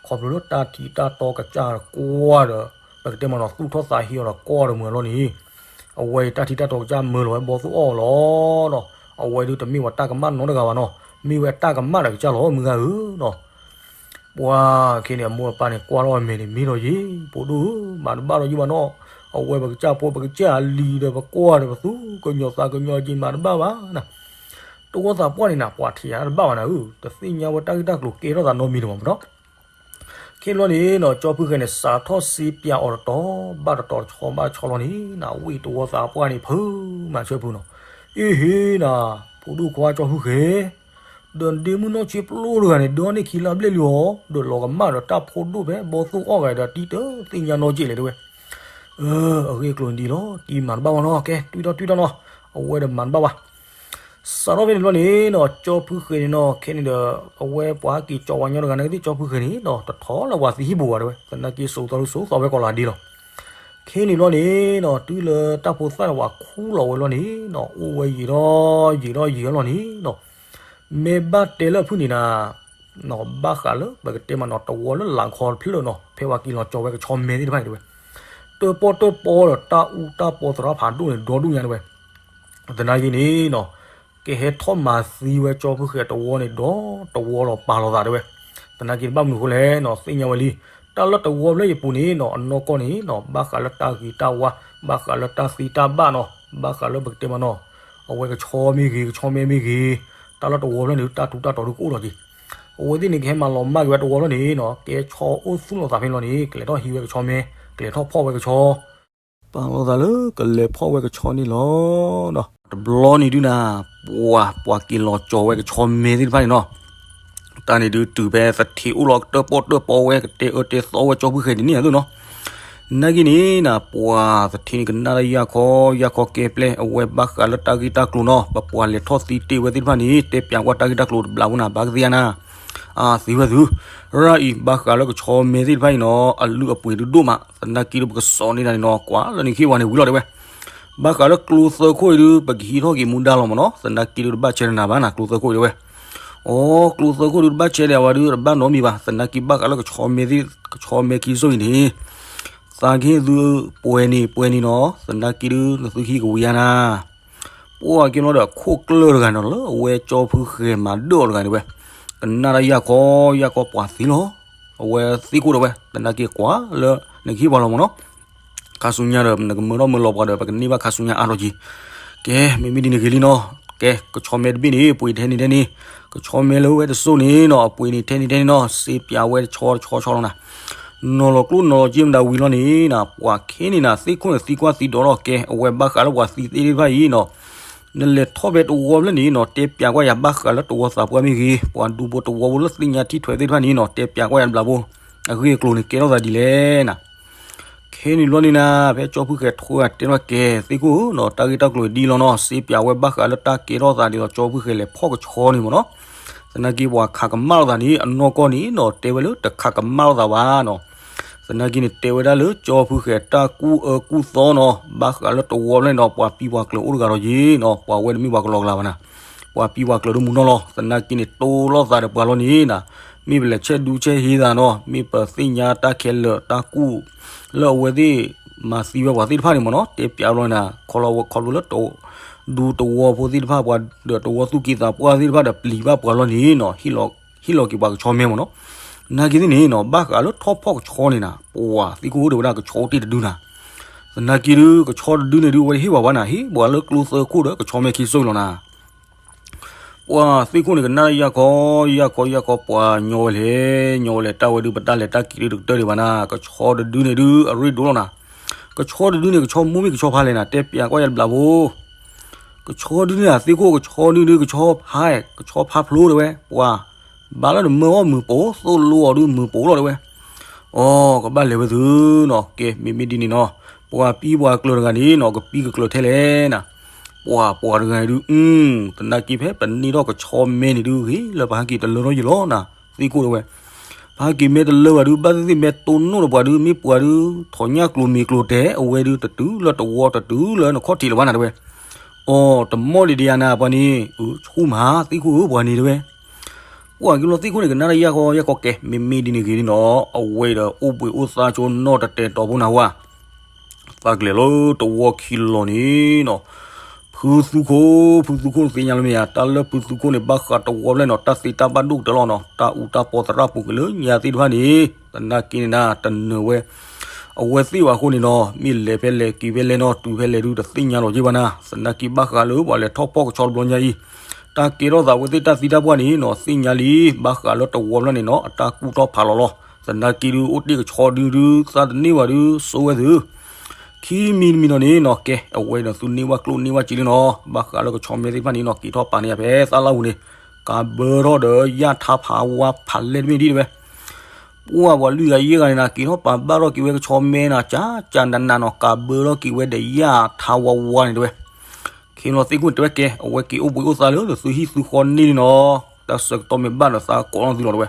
ခီဖျိလၢတၢ်ထံးတၢ်တီကစၢ်ကွၢ်ဒီး ပကတဲမးနီၤ သူၣ်ထီၣ်သးဟ့အီၤဒီးကွၢ်ဒီးမုာ်အလီၢ်န့ၣ် အဝဲတၢ်ထံးတၢ်တီကစၢ်မၢလီၤဝဲဘီသိၣ်အီၣ်လီၤနီၤ အဝဲဒုးတမ့ၢ်ဝဲတၢ်ကမၣ်နီတဂၤဘၣ်နီၤ မ့ၢ်ဝဲတၢ်ကမၣ်ဒီးကစၢ်လီၤ မုၢ်ဂၤဧၢနီၤ ပှၤခဲန့ၣ် အမိၢ်အပၢ်န့ၣ် ကွၢ်ထီၣ်အမဲာ်န့ၣ် မ့ၢ်ဒီးယံၤ ဖိဒိၣ်ဧၢ မၤတဘၣ်ဒီးယုၢ်ဘၣ်နီၤ အဝဲပကစၢ်ဖိပကစၢ်အလံၤဒီးပကွၢ်ဒီးပသူၣ်ကညီၤသးကညီၤက့ၤမၤတဘၣ်ဘၣ်နၤ တဝီသးပှၢ်န့ၣ်နၤ ပှၤထံၣ်ယၤတဘၣ်ဘၣ်နၤဧၢ တသ့ၣ်ညါဝဲတၢ်ဂ့ၢ်တၢ်ကျိၤကဲထီၣ်သးနီတမံၤန့ၣ်မးမးနီၤ ခဲန့ၣ်ဘျီန့ၣ်နီၤ ကၠီဖုဃဲၤန့ၣ် စးထီၣ်စ့ပၠးအီၤတတီၤ ဘၣ်တတီၤတဆီဘၣ်တဆီလီၤန့ၣ် နဝ့ၢ်တဝီသးပှၢ်န့ၣ် ဖုမၤဆၢဖုနီၤ အ့ဟ့နၤ ဖိဒိၣ်ခွါကၠီဖုဃဲၤ ဒီးဒ့မုၣ်နီၢ်ဆ့ပျိၢ်တဂၤန့ၣ် ဒၢန့ၢ်ခံလါဘျဲၣ်လံအီၤ ဒီးလီၤကမၣ်ဒီးတၢ်ဖိဒိၣ်ဖဲဘီသိၣ်အီၣ်ဂၤဒီးတံၤတသ့ၣ်ညါနီက့ၢ်လဲၣ်တဲဝဲ အဂ့ၢ်အကျိၤန့ၣ်ဒ်လီၤ တံၤမၤတဘၣ်ဘၣ်နီၤ ကဲ တွံၢ်ထီၣ်တွံၢ်ထီၣ်နီၤ အဝဲဒီးမၤတဘၣ်ဘၣ် စးထီၣ်ဖဲန့ၣ်ဘျီန့ၣ်နီၤ ကၠီဖုဃဲၤန့ၣ်နီၤ ခဲန့ၣ်ဒီး အဝဲပှၤဟဲက့ၤကၠီဝါညီတဂၤန့ၣ်သ့ၣ် ကၠီဖုဃဲၤန့ၣ်နီၤ တထီၣ်လၢပှၤသံဟံၣ်ပူၤဘၣ်တဲဝဲ သနာ်က့စိာ်သီတစိာ်သီဝဲကိးလၢဒ့လီၤ ခဲန့ၣ်ဘျီန့ၣ်နီၤ တုၤလၢတၢ်ဖိသၣ်န့ၣ်ပှၤခူၣ်လီၤဝဲလီၤန့ၣ်နီၤ အိၣ်ဝဲယံာ်ထီၣ်ယံာ်ထီၣ်ယံာ်ထီၣ်လီၤန့ၣ်နီၤ မ့ၢ်ဘၣ်တဲလၢအဖုၣ်န့ၣ်နၤ ဘၣ်ဃးလၢပကတဲမးနီၤ တဝီလၢလၢ်ခီတဖျၢၣ်နီၤ ဖဲပှၤက့ၤလီၤကၠီဝဲကဆီမဲသ့ၣ်တဖၣ်န့ၣ်တဲဝဲ တၢၣ်ပီၣ်တၢၣ်ပီဒီးတၢ်အူတၢ်ပီသရၣ်ဖးဒိၣ်န့ၣ် ဒီဒူၣ်ညါတဲဝဲ သနာ်က့န့ၣ်နီၤ ကဟဲထီၣ်မၤသံဝဲကၠီဖုဃဲၤတဝီန့ၣ်ဒီးတဝီလီၤပာ်လီၤသးတဲဝဲ. သနာ်က့တဘၣ်မနုၤအဃိလဲၣ်နီၤ သ့ၣ်ညါဝဲလံ. တၢ်လၢတဝီဖျၢၣ်အံၤအပူၤန့ၣ်နီၤ အနီၢ်ကီၢ်န့ၣ်နီၤ ဘၣ်ဃးလၢတၢ်ဂ့ၤတၢ်ဝါ, ဘၣ်ဃးလၢတၢ်သံတၢ်ဘၣ်နီၤ, ဘၣ်ဃးလၢပကတဲမးနီၤ, အဝဲကဆီမ့ၢ်ဂ့ၤ ကဆီမဲမ့ၢ်ဂ့ၤ, တၢ်လၢတဝီဖျၢၣ်န့ၣ် တၢ်ထူးတၢ်တီၤဒုကအိၣ်လီၤက့ၤ. အဝဲသ့ၣ်န့ၣ်ကဟဲမၤလီၤမၢ်က့ၤဝဲတဝီဖျၢၣ်န့ၣ်နီၤ ကဲဆီအိၣ်သူၣ်လီၤသးဖဲန့ၣ်လီၤန့ၣ် ကလဲၤထီၣ်ဟံးဝဲကဆီမဲ, ကလဲၤထီၣ်ဖီၣ်ဝဲကဆီ ပာ်လီၤသးလၢကလဲၤဖီၣ်ဝဲကဆီန့ၣ်လီၤ. တဘျီန့ၣ်ဒုနၤ ပှၤ ပှၤက့ၤလီၤကၠီၤဝဲကဆီမဲသ့ၣ်တဖၣ်န့ၣ်နီၤ, တၢ်န့ၣ်ဒုတုၤဖဲသထ့အိၣ်လီၤတၢၣ်ပီၣ်တၢၣ်ပီဝဲ ကတဲအၢတဲသီဝဲကၠီဖုဃဲၤဒ်န့ၣ်အသိးနီၤ. နာ်က့န့ၣ်နၤ ပှၤသထ့န့ၣ်ကနၣ်တၢ်ယၢ်ခီ ယၢ်ခီကဲပျဲ အဝဲဘၣ်ဃးလၢတၢ်ဂ့ၢ်တၢ်ကျိၤနီၤ ပပှၤလဲၤထီၣ်သံတ့ၢ်ဝဲသ့ၣ်တဖၣ်န့ၣ် တဲပျးကွၢ်တၢ်ဂ့ၢ်တၢ်ကျိၤတဘျးဖိနၤ ဘၣ်ကသ့ဧါနၤ အသ့ဝဲသု ရၢ်အံၤ ဘၣ်ဃးလၢကဆီမဲသ့ၣ်တဖၣ်အံၤနီၤ အလုၢ်အပှ့ၤဒုဒိၣ်မး သနာ်က့ဒုပကစိာ်န့ၢ်နၤန့ၣ်နီၤ ကွၢ်လၢနခ့ပှၤန့ၣ်ဝံၤလီၤတဲဝဲ. ဘၣ်ဃးလၢကျိသၢခိၣ်အံၤဒု ပကဟံးထီၣ်က့ၤမူဒါလီၤမးနီၤ သနာ်က့ဒုတဘၣ်ဆဲးနၤဘၣ်နၤ ကျိသၢခိၣ်အံၤတဲဝဲ. အိ ကျိသၢခိၣ်ဒုတဘၣ်ဆဲးဒံးဝဲဒု တဘၣ်နီတမံၤဘၣ် သနာ်က့ဘၣ်ဃးလၢကဆီမဲသ့ၣ် ကဆီမဲခံစိၣ်အံၤန့ၣ် သးကဟ့ၣ်သုပှဲၤန့ၣ်ပှဲၤန့ၣ်နီၤ သနာ်က့ဒု နသုဟံးကဝံၤယါနၤ ပှၤက့ၤလီၤဒီးအခိၣ်ကျၢၢ်တဂၤန့ၣ်လၢအဝဲကၠီဖုဃဲၤမၤဒၢၣ်အီၤတဂၤန့ၣ်ဝဲ, ကနၣ်တၢ်ယၢ်ခီ ယၢ်ခီပှၤသ့လီၤ, အဝဲသ့ၣ်ခိၣ်ဒီးဝဲ သနာ်က့ကွၢ်လၢနကဟ့ၣ်ပှၤလီၤမးနီၤ, ခါဆူညါဒီးနကမၢထီၣ်မၢလီၤပှၤဒီး ပကန့ၢ်ဘၣ်ခါဆူညါအါထီၣ်က့ၤ, ကဲ မ့မ့ၢ်ဒ်န့ၣ်ဂ့ၤလံနီၤ, ကဲ ကဆီမဲတဘ့ၣ်န့ၣ် ပှ့ၤထဲန့ၣ်ထဲန့ၣ်, ကဆီမဲလၢဝဲတစိၢ်န့ၣ်နီၤ အပှ့ၤန့ၣ်ထဲန့ၣ်ထဲန့ၣ်နီၤ စ့ပၠးဝဲတဆီတဆီဆီလီၤနၤ နီၤလီၤကျိၣ်နီၤလီၤက့မတၤဝံၤလီၤန့ၣ်နၤ ပှၤခဲန့ၣ်နၤ သ့ၣ်ခိၣ်န့ၣ်သံကွၢ်သံဒိးထီၣ်ကဲ အဝဲဘၣ်ဃးလၢပှၤသံသ့ၣ်တဖၣ်အံၤနီၤ, နလဲၤထီၣ်ဖဲတဝီဖျၢၣ်န့ၣ်နီၤ တဲပၠးကွၢ်ယၤဘၣ်ဃးလၢတဝီသးပှၢ်မ့ၢ်ဂ့ၤ ပှၤဒူဖိတဝီဖိလၢသ့ၣ်ညါထံၣ်ထွဲသ့ၣ်တဖၣ်န့ၣ်နီၤ တဲပၠးကွၢ်ယၤတဘျးဖိ, အဂ့ၢ်အကျိၤန့ၣ်ကဲထီၣ်သးဒ်လဲၣ်နၤ ခဲန့ၣ်ဘျီန့ၣ်နၤ ဖဲကၠီဖုဃဲၤထွဲအတဲထီၣ်ကဲ သ့ၣ်ခိၣ်ဧၢနီၤ တၢ်ဂ့ၢ်တၢ်ကျိၤဒ်လီၤနီၤ စ့ပၠးဝဲဘၣ်ဃးလၢတၢ်ကဲထီၣ်သးဒ်သိးကၠီဖုဃဲၤလဲၤဖီၣ်ကဆီန့ၣ်မးနီၤ, သနာ်က့ပှၤခးကမၣ်လိာ်သးန့ၣ် အနီၢ်ကီၢ်န့ၣ်နီၤ တဲဝဲလၢတခးကမၣ်လိာ်သးဘၣ်နီၤ, သနာ်က့န့ၣ်တဲဝဲဒၣ်လၢကၠီဖုဃဲၤတၢ်ကူၣ်အၢကူၣ်သီနီၤ ဘၣ်ဃးလၢတဝီဖျၢၣ်န့ၣ်ဒီး ပှၤပံပှၤကျၢၤအိၣ်တဂၤဒီးယ့ၤနီၤ ပှၤဝဲတမ့ၢ်ပှၤကလီကလီဘၣ်နၤ ပှၤပံပှၤကျၢၤဒိၣ်မူနီၤလီၤ သနာ်က့န့ၣ် တိလိာ်သးဒီးပှၤလီၤန့ၣ်နၤ, မ့ၢ်ပလဲၤဆဲးဒူဆဲးဟ့သးနီၤ မ့ၢ်ပသ့ၣ်ညါတၢ်ခဲလၢာ်တၢ်ကူၣ် လၢအဝဲသ့ၣ်မၤသံဝဲပှၤသ့ၣ်တဖၣ်န့ၣ်မးနီၤ တဲပၠးလီၤနၤ ခီလီၤဝဲခီဖျိလၢ ဒူတဝီဖိသ့ၣ်တဖၣ် ပှၤဒီးတဝီသူၣ်က့သးပှၢ်သ့ၣ်တဖၣ်ဒီးပျံၤဘၣ်ပှၤလီၤန့ၣ်နီၤ ဟ့ၣ်လီၤက့ၤပှၤကဆီမဲမးနီၤ, နာ်က့သ့ၣ်န့ၣ်နီၤ ဘၣ်ဃးလၢထီၣ်ဖီၣ်ကဆီန့ၣ်နၤ ပှၤသ့ၣ်ခိၣ်အိၣ်ဒီးဝဲဒၣ်ကဆီအိၣ်တ့ၢ်တဒုနၤ, သနာ်က့ဒု ကဆီတဒုန့ၣ်ဒု အဝဲဟ့ၣ်ပှၤဘၣ်နၤ ဟ့ၣ်ပှၤလၢကျိသၢခိၣ်ဒီးကဆီမဲခံစိၣ်လီၤနၤ ပှၤသ့ၣ်ခိၣ်န့ၣ် ကနၣ်ယၢ်ခီ ယၢ်ခီ ယၢ်ခီ ပှၤညီဝဲလဲၣ် ညီဝဲလဲၣ် တၢ်ဝဲဒု ပတၢ်လဲၤတၢ်က့ၤဒု တကတၢၢ်ဒံးဘၣ်နၤ ကဆီတဒုန့ၣ်ဒု အရ့ဒိၣ်လီၤနၤ, ကဆီတဒုန့ၣ် ကဆီမိၢ်မ့ၢ်ကဆီဖါလဲၣ်နၤ တဲပၠးကွၢ်ယၤတဘျးဖိ, ကဆီဒုန့ၣ် သ့ၣ်ခိၣ် ကဆီဒုဒု ကဆီဖါ ကဆီဖါဖျိတဲဝဲ ပှၤ ဘၣ်လၢနမၢအီၣ်မုာ်ပိာ် သိၣ်လိအီၤဒု မုာ်ပိာ်လီၤတဲဝဲ အိ ကဘၣ်လဲၤဝဲသုနီၤ ကဲ မ့မ့ၢ်ဒ်န့ၣ်နီၤ ပှၤပံပှၤကျၢၤတဂၤန့ၣ်နီၤ ကပံကကျၢၤထဲလဲၣ်နၤ, ပှၤပှၤတဂၤန့ၣ်ဒု အ သနာ်က့ဖဲပန့ၢ်ထီၣ်ကဆီမဲန့ၣ်ဒု ဂ့ၤလၢပဟဲက့ၤတလၢထီၣ်ယံၤလီၤနၤ သ့ၣ်ခိၣ်တဲဝဲ, ပဟဲက့ၤမဲတလၢဘၣ်ဒု ဘၣ်သ့ၣ်သ့ၣ်မဲတိၢ်နီၣ်ဒီးပှၤဒု မ့ၢ်ပှၤဒု ထိးညၣ်ကျိၤမ့ၤကျိၤတဲ အဝဲဒု တတုၤလၢတဝီတတုၤလၢနခီၣ်ထံးလၢၤဘၣ်နၤတဲဝဲ, အိ တမီၣ်ဒံးဒံးယၤနၤ ပှၤန့ၣ် ဆူၣ်မး သ့ၣ်ခိၣ်ဧၢ ပှၤန့ၣ်တဲဝဲ ပှၤက့ၤလီၤသ့ၣ်ခိၣ်န့ၣ် ကနၣ်တၢ်ယၢ်ဃီယၢ်ဃီကဲ မ့မ့ၢ်ဒ်န့ၣ်ဂ့ၤန့ၣ်နီၤ အဝဲဒီးအိၣ်ဘှံးအိၣ်သါဆိနီၢ်တတဲာ်တီၤဖိနၢ်ဟူဧါ, သးကလဲၤလၢတဝီခံလီၤန့ၣ်နီၤ, ဖုသူခိၣ် ဖုသူခိၣ်သ့ၣ်ညါလၢမ့ၢ်ဧါ တၢ်လၢဖုသူခိၣ်န့ၣ် ဘၣ်ဃးတဝီဖျၢၣ်နီၤ တၢ်သ့တၢ်ဘၣ်ဒိၣ်ကတၢၢ်လီၤနီၤ တၢ်အူတၢ်ပီသရၣ်ပူၤကလၢညါသ့ၣ်တဖၣ်န့ၣ် သနာ်က့န့ၣ်နၤ တနၢၤဝဲ အဝဲသ့ၣ်ဘၣ်အဃိန့ၣ်နီၤ မ့ၢ်လဲၤဖဲလဲၣ်က့ၤဖဲလဲၣ်နီၤ တုၤဖဲလဲၣ်ဒု တသ့ၣ်ညါလီၤက့ၤဘၣ်နၤ သနာ်က့ဘၣ်ဃးလၢပှၤလဲၤထီၣ်ဖီၣ်ကဆီတဘျီညါအံၤ တၢ်ကဲထီၣ်သးဝဲသ့ၣ်တၢ်သံတၢ်ပှၢ်န့ၣ်နီၤ သ့ၣ်ညါလံ ဘၣ်ဃးလၢတဝီဖျၢၣ်န့ၣ်နီၤ အတၢ်ကူၣ်ထီၣ်ဖးလီၤလီၤ သနာ်က့ဒု အိၣ်တ့ၢ်ကဆီဒုဒု သးတန့ၢ်ဘၣ်ဒု စိဝဲသု ခံမံၤတမံၤနီၤန့ၣ်နီၤ ကဲ အဝဲဒီးသုန့ၢ်ဝဲကျိၣ်န့ၢ်ဝဲစ့လံနီၤ ဘၣ်ဃးလၢကဆီမဲသ့ၣ်တဖၣ်န့ၣ်နီၤ က့ၤထီၣ်ပာ်န့ၢ်ယၤဖဲသးလၢ်ပူၤန့ၣ် ကးဘၢထီၣ်ဒီးယၣ်ထါဖးဝါဖးလဲၢ်တဘ့ၣ်ဒံးတဲဝဲ ပှၤပှၤလွံၢ်ဂၤယဲၢ်ဂၤန့ၣ်နၤ က့ၤထီၣ်ပာ်ဘၣ်ထီၣ်က့ၤဝဲကဆီမဲနၤ ကၠးကၠးနးနးနီၤ ကးဘၢထီၣ်က့ၤဝဲဒီးယၣ်ထါဝါဝါန့ၣ်တဲဝဲ ခ့လီၤသ့ၣ်ခိၣ်န့ၣ်တဲဝဲကဲ အဝဲက့ၤအိၣ်ဘှံးအိၣ်သါလၢသုဟံၣ်သုဃီန့ၢ်လံနီၤ တၢ်ဆၢကတီၢ်မ့ၢ်ဘၣ်ဒီးသးကိးလီၤသုလီၤတဲဝဲ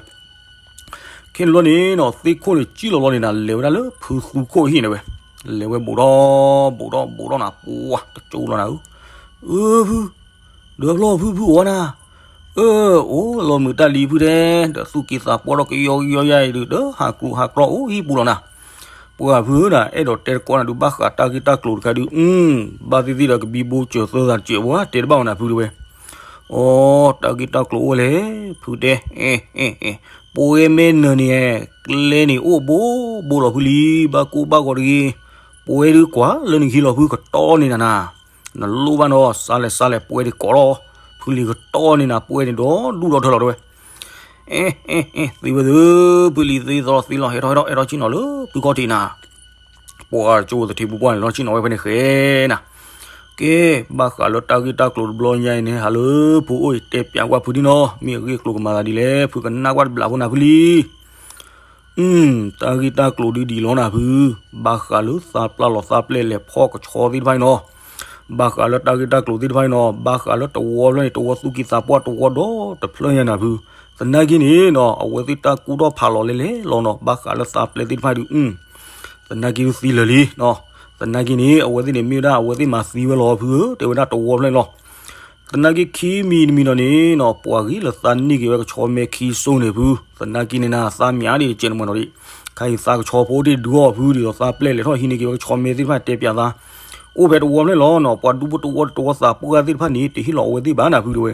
ခ့လီၤန့ၣ်နီၤ သ့ၣ်ခိၣ်န့ၣ်စံၣ်လီၤလီၤန့ၣ်နၤ လဲၤဝဲဒၣ်လၢဖုသူခိၣ်ဟံၣ်န့ၣ်ဝဲ လဲၤဝဲဘူးဒီး ဘူးဒီး ဘူးဒီးနၤ ပှၤတကၠိလီၤနၤဧၢ အၢ ဖု ဒီးဖျီၣ်ဖုဖုအိၣ်ဝဲနၤ အၢ အိၣ်လီၤမုာ်တၢ်လံဖုတဲ ဒီးသူၣ်က့သးပှၢ်ထီၣ်ကယီကယီယါအံၤဒုး ဒီးဟးကျူးဟးကြီအိၣ်ဟံၣ်ပူၤလီၤနၤ ပှၤဖုဧၢနၤ အဲၣ်ဒိးတဲတကိးနၤဒုး ဘၣ်ဃးတၢ်ဂ့ၢ်တၢ်ကျိၤတခါဒုး အ ဘၣ်သ့ၣ်သ့ၣ်ဒီးကဘံဘူစၢၤသၢသးတစဲးပှၤတဲတဘၣ်ဝဲနၤဖုတဲဝဲ အိ တၢ်ဂ့ၢ်တၢ်ကျိၤအိၣ်ဝဲလဲၣ် ဖုတဲ, ပဝဲမ့ၢ်နၢၤန့ၣ် ကျဲန့ၣ်အိၣ်ဘိဘိလီၤဖုလံ, ဘၣ်ကိၢ်ဘၣ်ဂီၤတဂ့ၤ, ပဝဲဒုးကွၢ်လၢနကဟံးလီၤဖုကတီၢ်န့ၣ်နၤနၤ, နလိၣ်ဘၣ်နီၤ စးလဲၣ်စးလဲၣ် ပဝဲဒုးကိးထီၣ်, ဖုလံၤကတီၢ်န့ၣ်နၤ ပဝဲန့ၣ်ဒီးဒူၣ်ဒီးထၢလီၤတဲဝဲ အ့ အ့ အ့ သ့ဝဲသု, ဖုလံၤသ့သီသ့လီၤ ဟဲထီၣ်ဟဲထီၣ် အဲၣ်ထီၣ်ဆ့ၣ်နီၤလၢဖုခီၣ်ထံးနၤ, ပှၤကၠိသထံပူၤပှၢ်န့ၣ် လီၤဆ့ၣ်နီၤဝဲဖဲန့ၣ်ဃဲနၤ, ကဲ, ဘၣ်ဃးလၢတၢ်ဂ့ၢ်တၢ်ကျိၤတဘျီညါအံၤန့ၣ် ဟးလၢဖုအိၣ်အံၤ တဲပျးကွၢ်ဖုဒ်နီၤ, မ့ၢ်အဂ့ၢ်အကျိၤကမၤသးဒ်လဲၣ် ဖုကနၣ်ကွၢ်တဘျးဖိနၤဖုလံ တၢ်ဂ့ၢ်တၢ်ကျိၤဒုးဒ်အံၤလီၤနၤဖု, ဘၣ်ဃးလၢသးပျၢ်လီၤသးပျဲၢ်လဲၤဖီၣ်ကဆီသ့ၣ်တဖၣ်အံၤနီၤ, ဘၣ်ဃးလၢတၢ်ဂ့ၢ်တၢ်ကျိၤသ့ၣ်တဖၣ်အံၤနီၤ, ဘၣ်ဃးလၢတဝီဖျၢၣ်န့ၣ် တဝီသူၣ်ကံၢ်သးပှၢ်တဝီဒီတဖျၢၣ်ညါနၤဖု, သနာ်က့န့ၣ်နီၤ အဝဲသ့ၣ်တၢ်ကူၣ်ထီၣ်ဖးလီၤလဲလဲလီၤနီၤ, ဘၣ်ဃးလၢသးပျဲၢ်သ့ၣ်တဖၣ်ဒုး သနာ်က့ဒုးသံလၢာ်လံနီၤ, သနာ်က့န့ၣ် အဝဲသ့ၣ်န့ၣ်မ့ၢ်ဝဲဒၣ်အဝဲသ့ၣ်မၤသံဝဲလီၤဖုဧၢ တဲဝဲဒၣ်တဝီဖျၢၣ်န့ၣ်လီၤ. သနာ်က့ခံမံၤတမံၤဒီးန့ၣ်နီၤ ပှၤဂ့ၤလၢသးန့ၢ်က့ၤဝဲကဆီမဲခံစိန့ၣ်ဖု, သနာ်က့န့ၣ်နၤ သးမံၤအါဒံးတကဲးန့ၣ်မ့ၢ်နီၤဒံး, ခါအံၤသးကဆီဖိတဒုးအီၤဖုဒ်သိး သးပျဲၢ်လဲၤထီၣ်ဟံးန့ၢ်က့ၤဝဲကဆီမဲသ့ၣ်တဖၣ်တဲပျးသး, အိၣ်ဖဲတဝီဖျၢၣ်န့ၣ်လီၤနီၤ, ပှၤဒူဖိတဝီတဝီသးပှၢ်သ့ၣ်တဖၣ်န့ၣ် တဟ့ၣ်လီၤအဝဲသ့ၣ်ဘၣ်နၤဖုတဲဝဲ,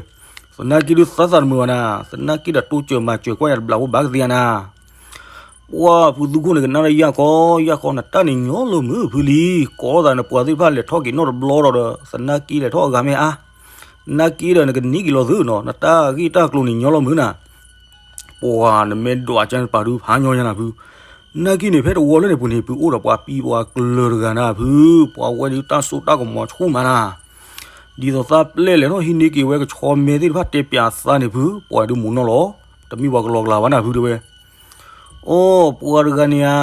သနာ်က့ဒုးသးသးတမုာ်ဘၣ်နၤ, သနာ်က့ဒီးတိစၢၤမၤစၢၤကွၢ်ယၤတဘျးဖိဘၣ်ကသ့ဧါနၤ ပှၤဖုသူခိၣ်န့ၣ် ကနၣ်ဒီးယၢ်ကီ ယၢ်ကီ နတၢ်န့ၣ်ညီလၢမုာ်ဖုလံ, ကိးသးနပှၤသ့ၣ်တဖၣ်လဲၤထီၣ်က့ၤနီၣ်တဘျီဒီး သနာ်က့လဲၤထီၣ်အဂၤမ့ၢ်အါ, သနာ်က့ဒီးနကန့ၢ်က့ၤလီၤသုနီၤ, နတၢ်ဂ့ၢ်တၢ်ကျိၤန့ၣ်ညီလီၤမုာ်နၤ, ပှၤနမ့ၢ်ဒွးကၢ်နပာ်ဒုးဖးညီယၤနၤဖု, သနာ်က့န့ၣ် ဖဲတဝီလၢန့ၣ်ပူၤန့ၣ် ဖုအိၣ်ဒီးပှၤပံၤပှၤကျၢၤတဂၤနၤဖု, ပှၤဝဲဒုးတၢ်စိတၢ်ကမီၤဆူၣ်မးနၤ ဒ်သိးသးပျဲၢ်လဲၤထီၣ်ဟံးန့ၢ်က့ၤဝဲကဆီမဲသ့ၣ်တဖၣ်တဲပျးသးန့ၣ်ဖု, ပှၤဒုးမူးနီၢ်လီၤ, တမ့ၢ်ပှၤကလီကလီဘၣ်နၤဖုတဲဝဲ, အိ ပှၤတဂၤန့ၣ်ဧါ,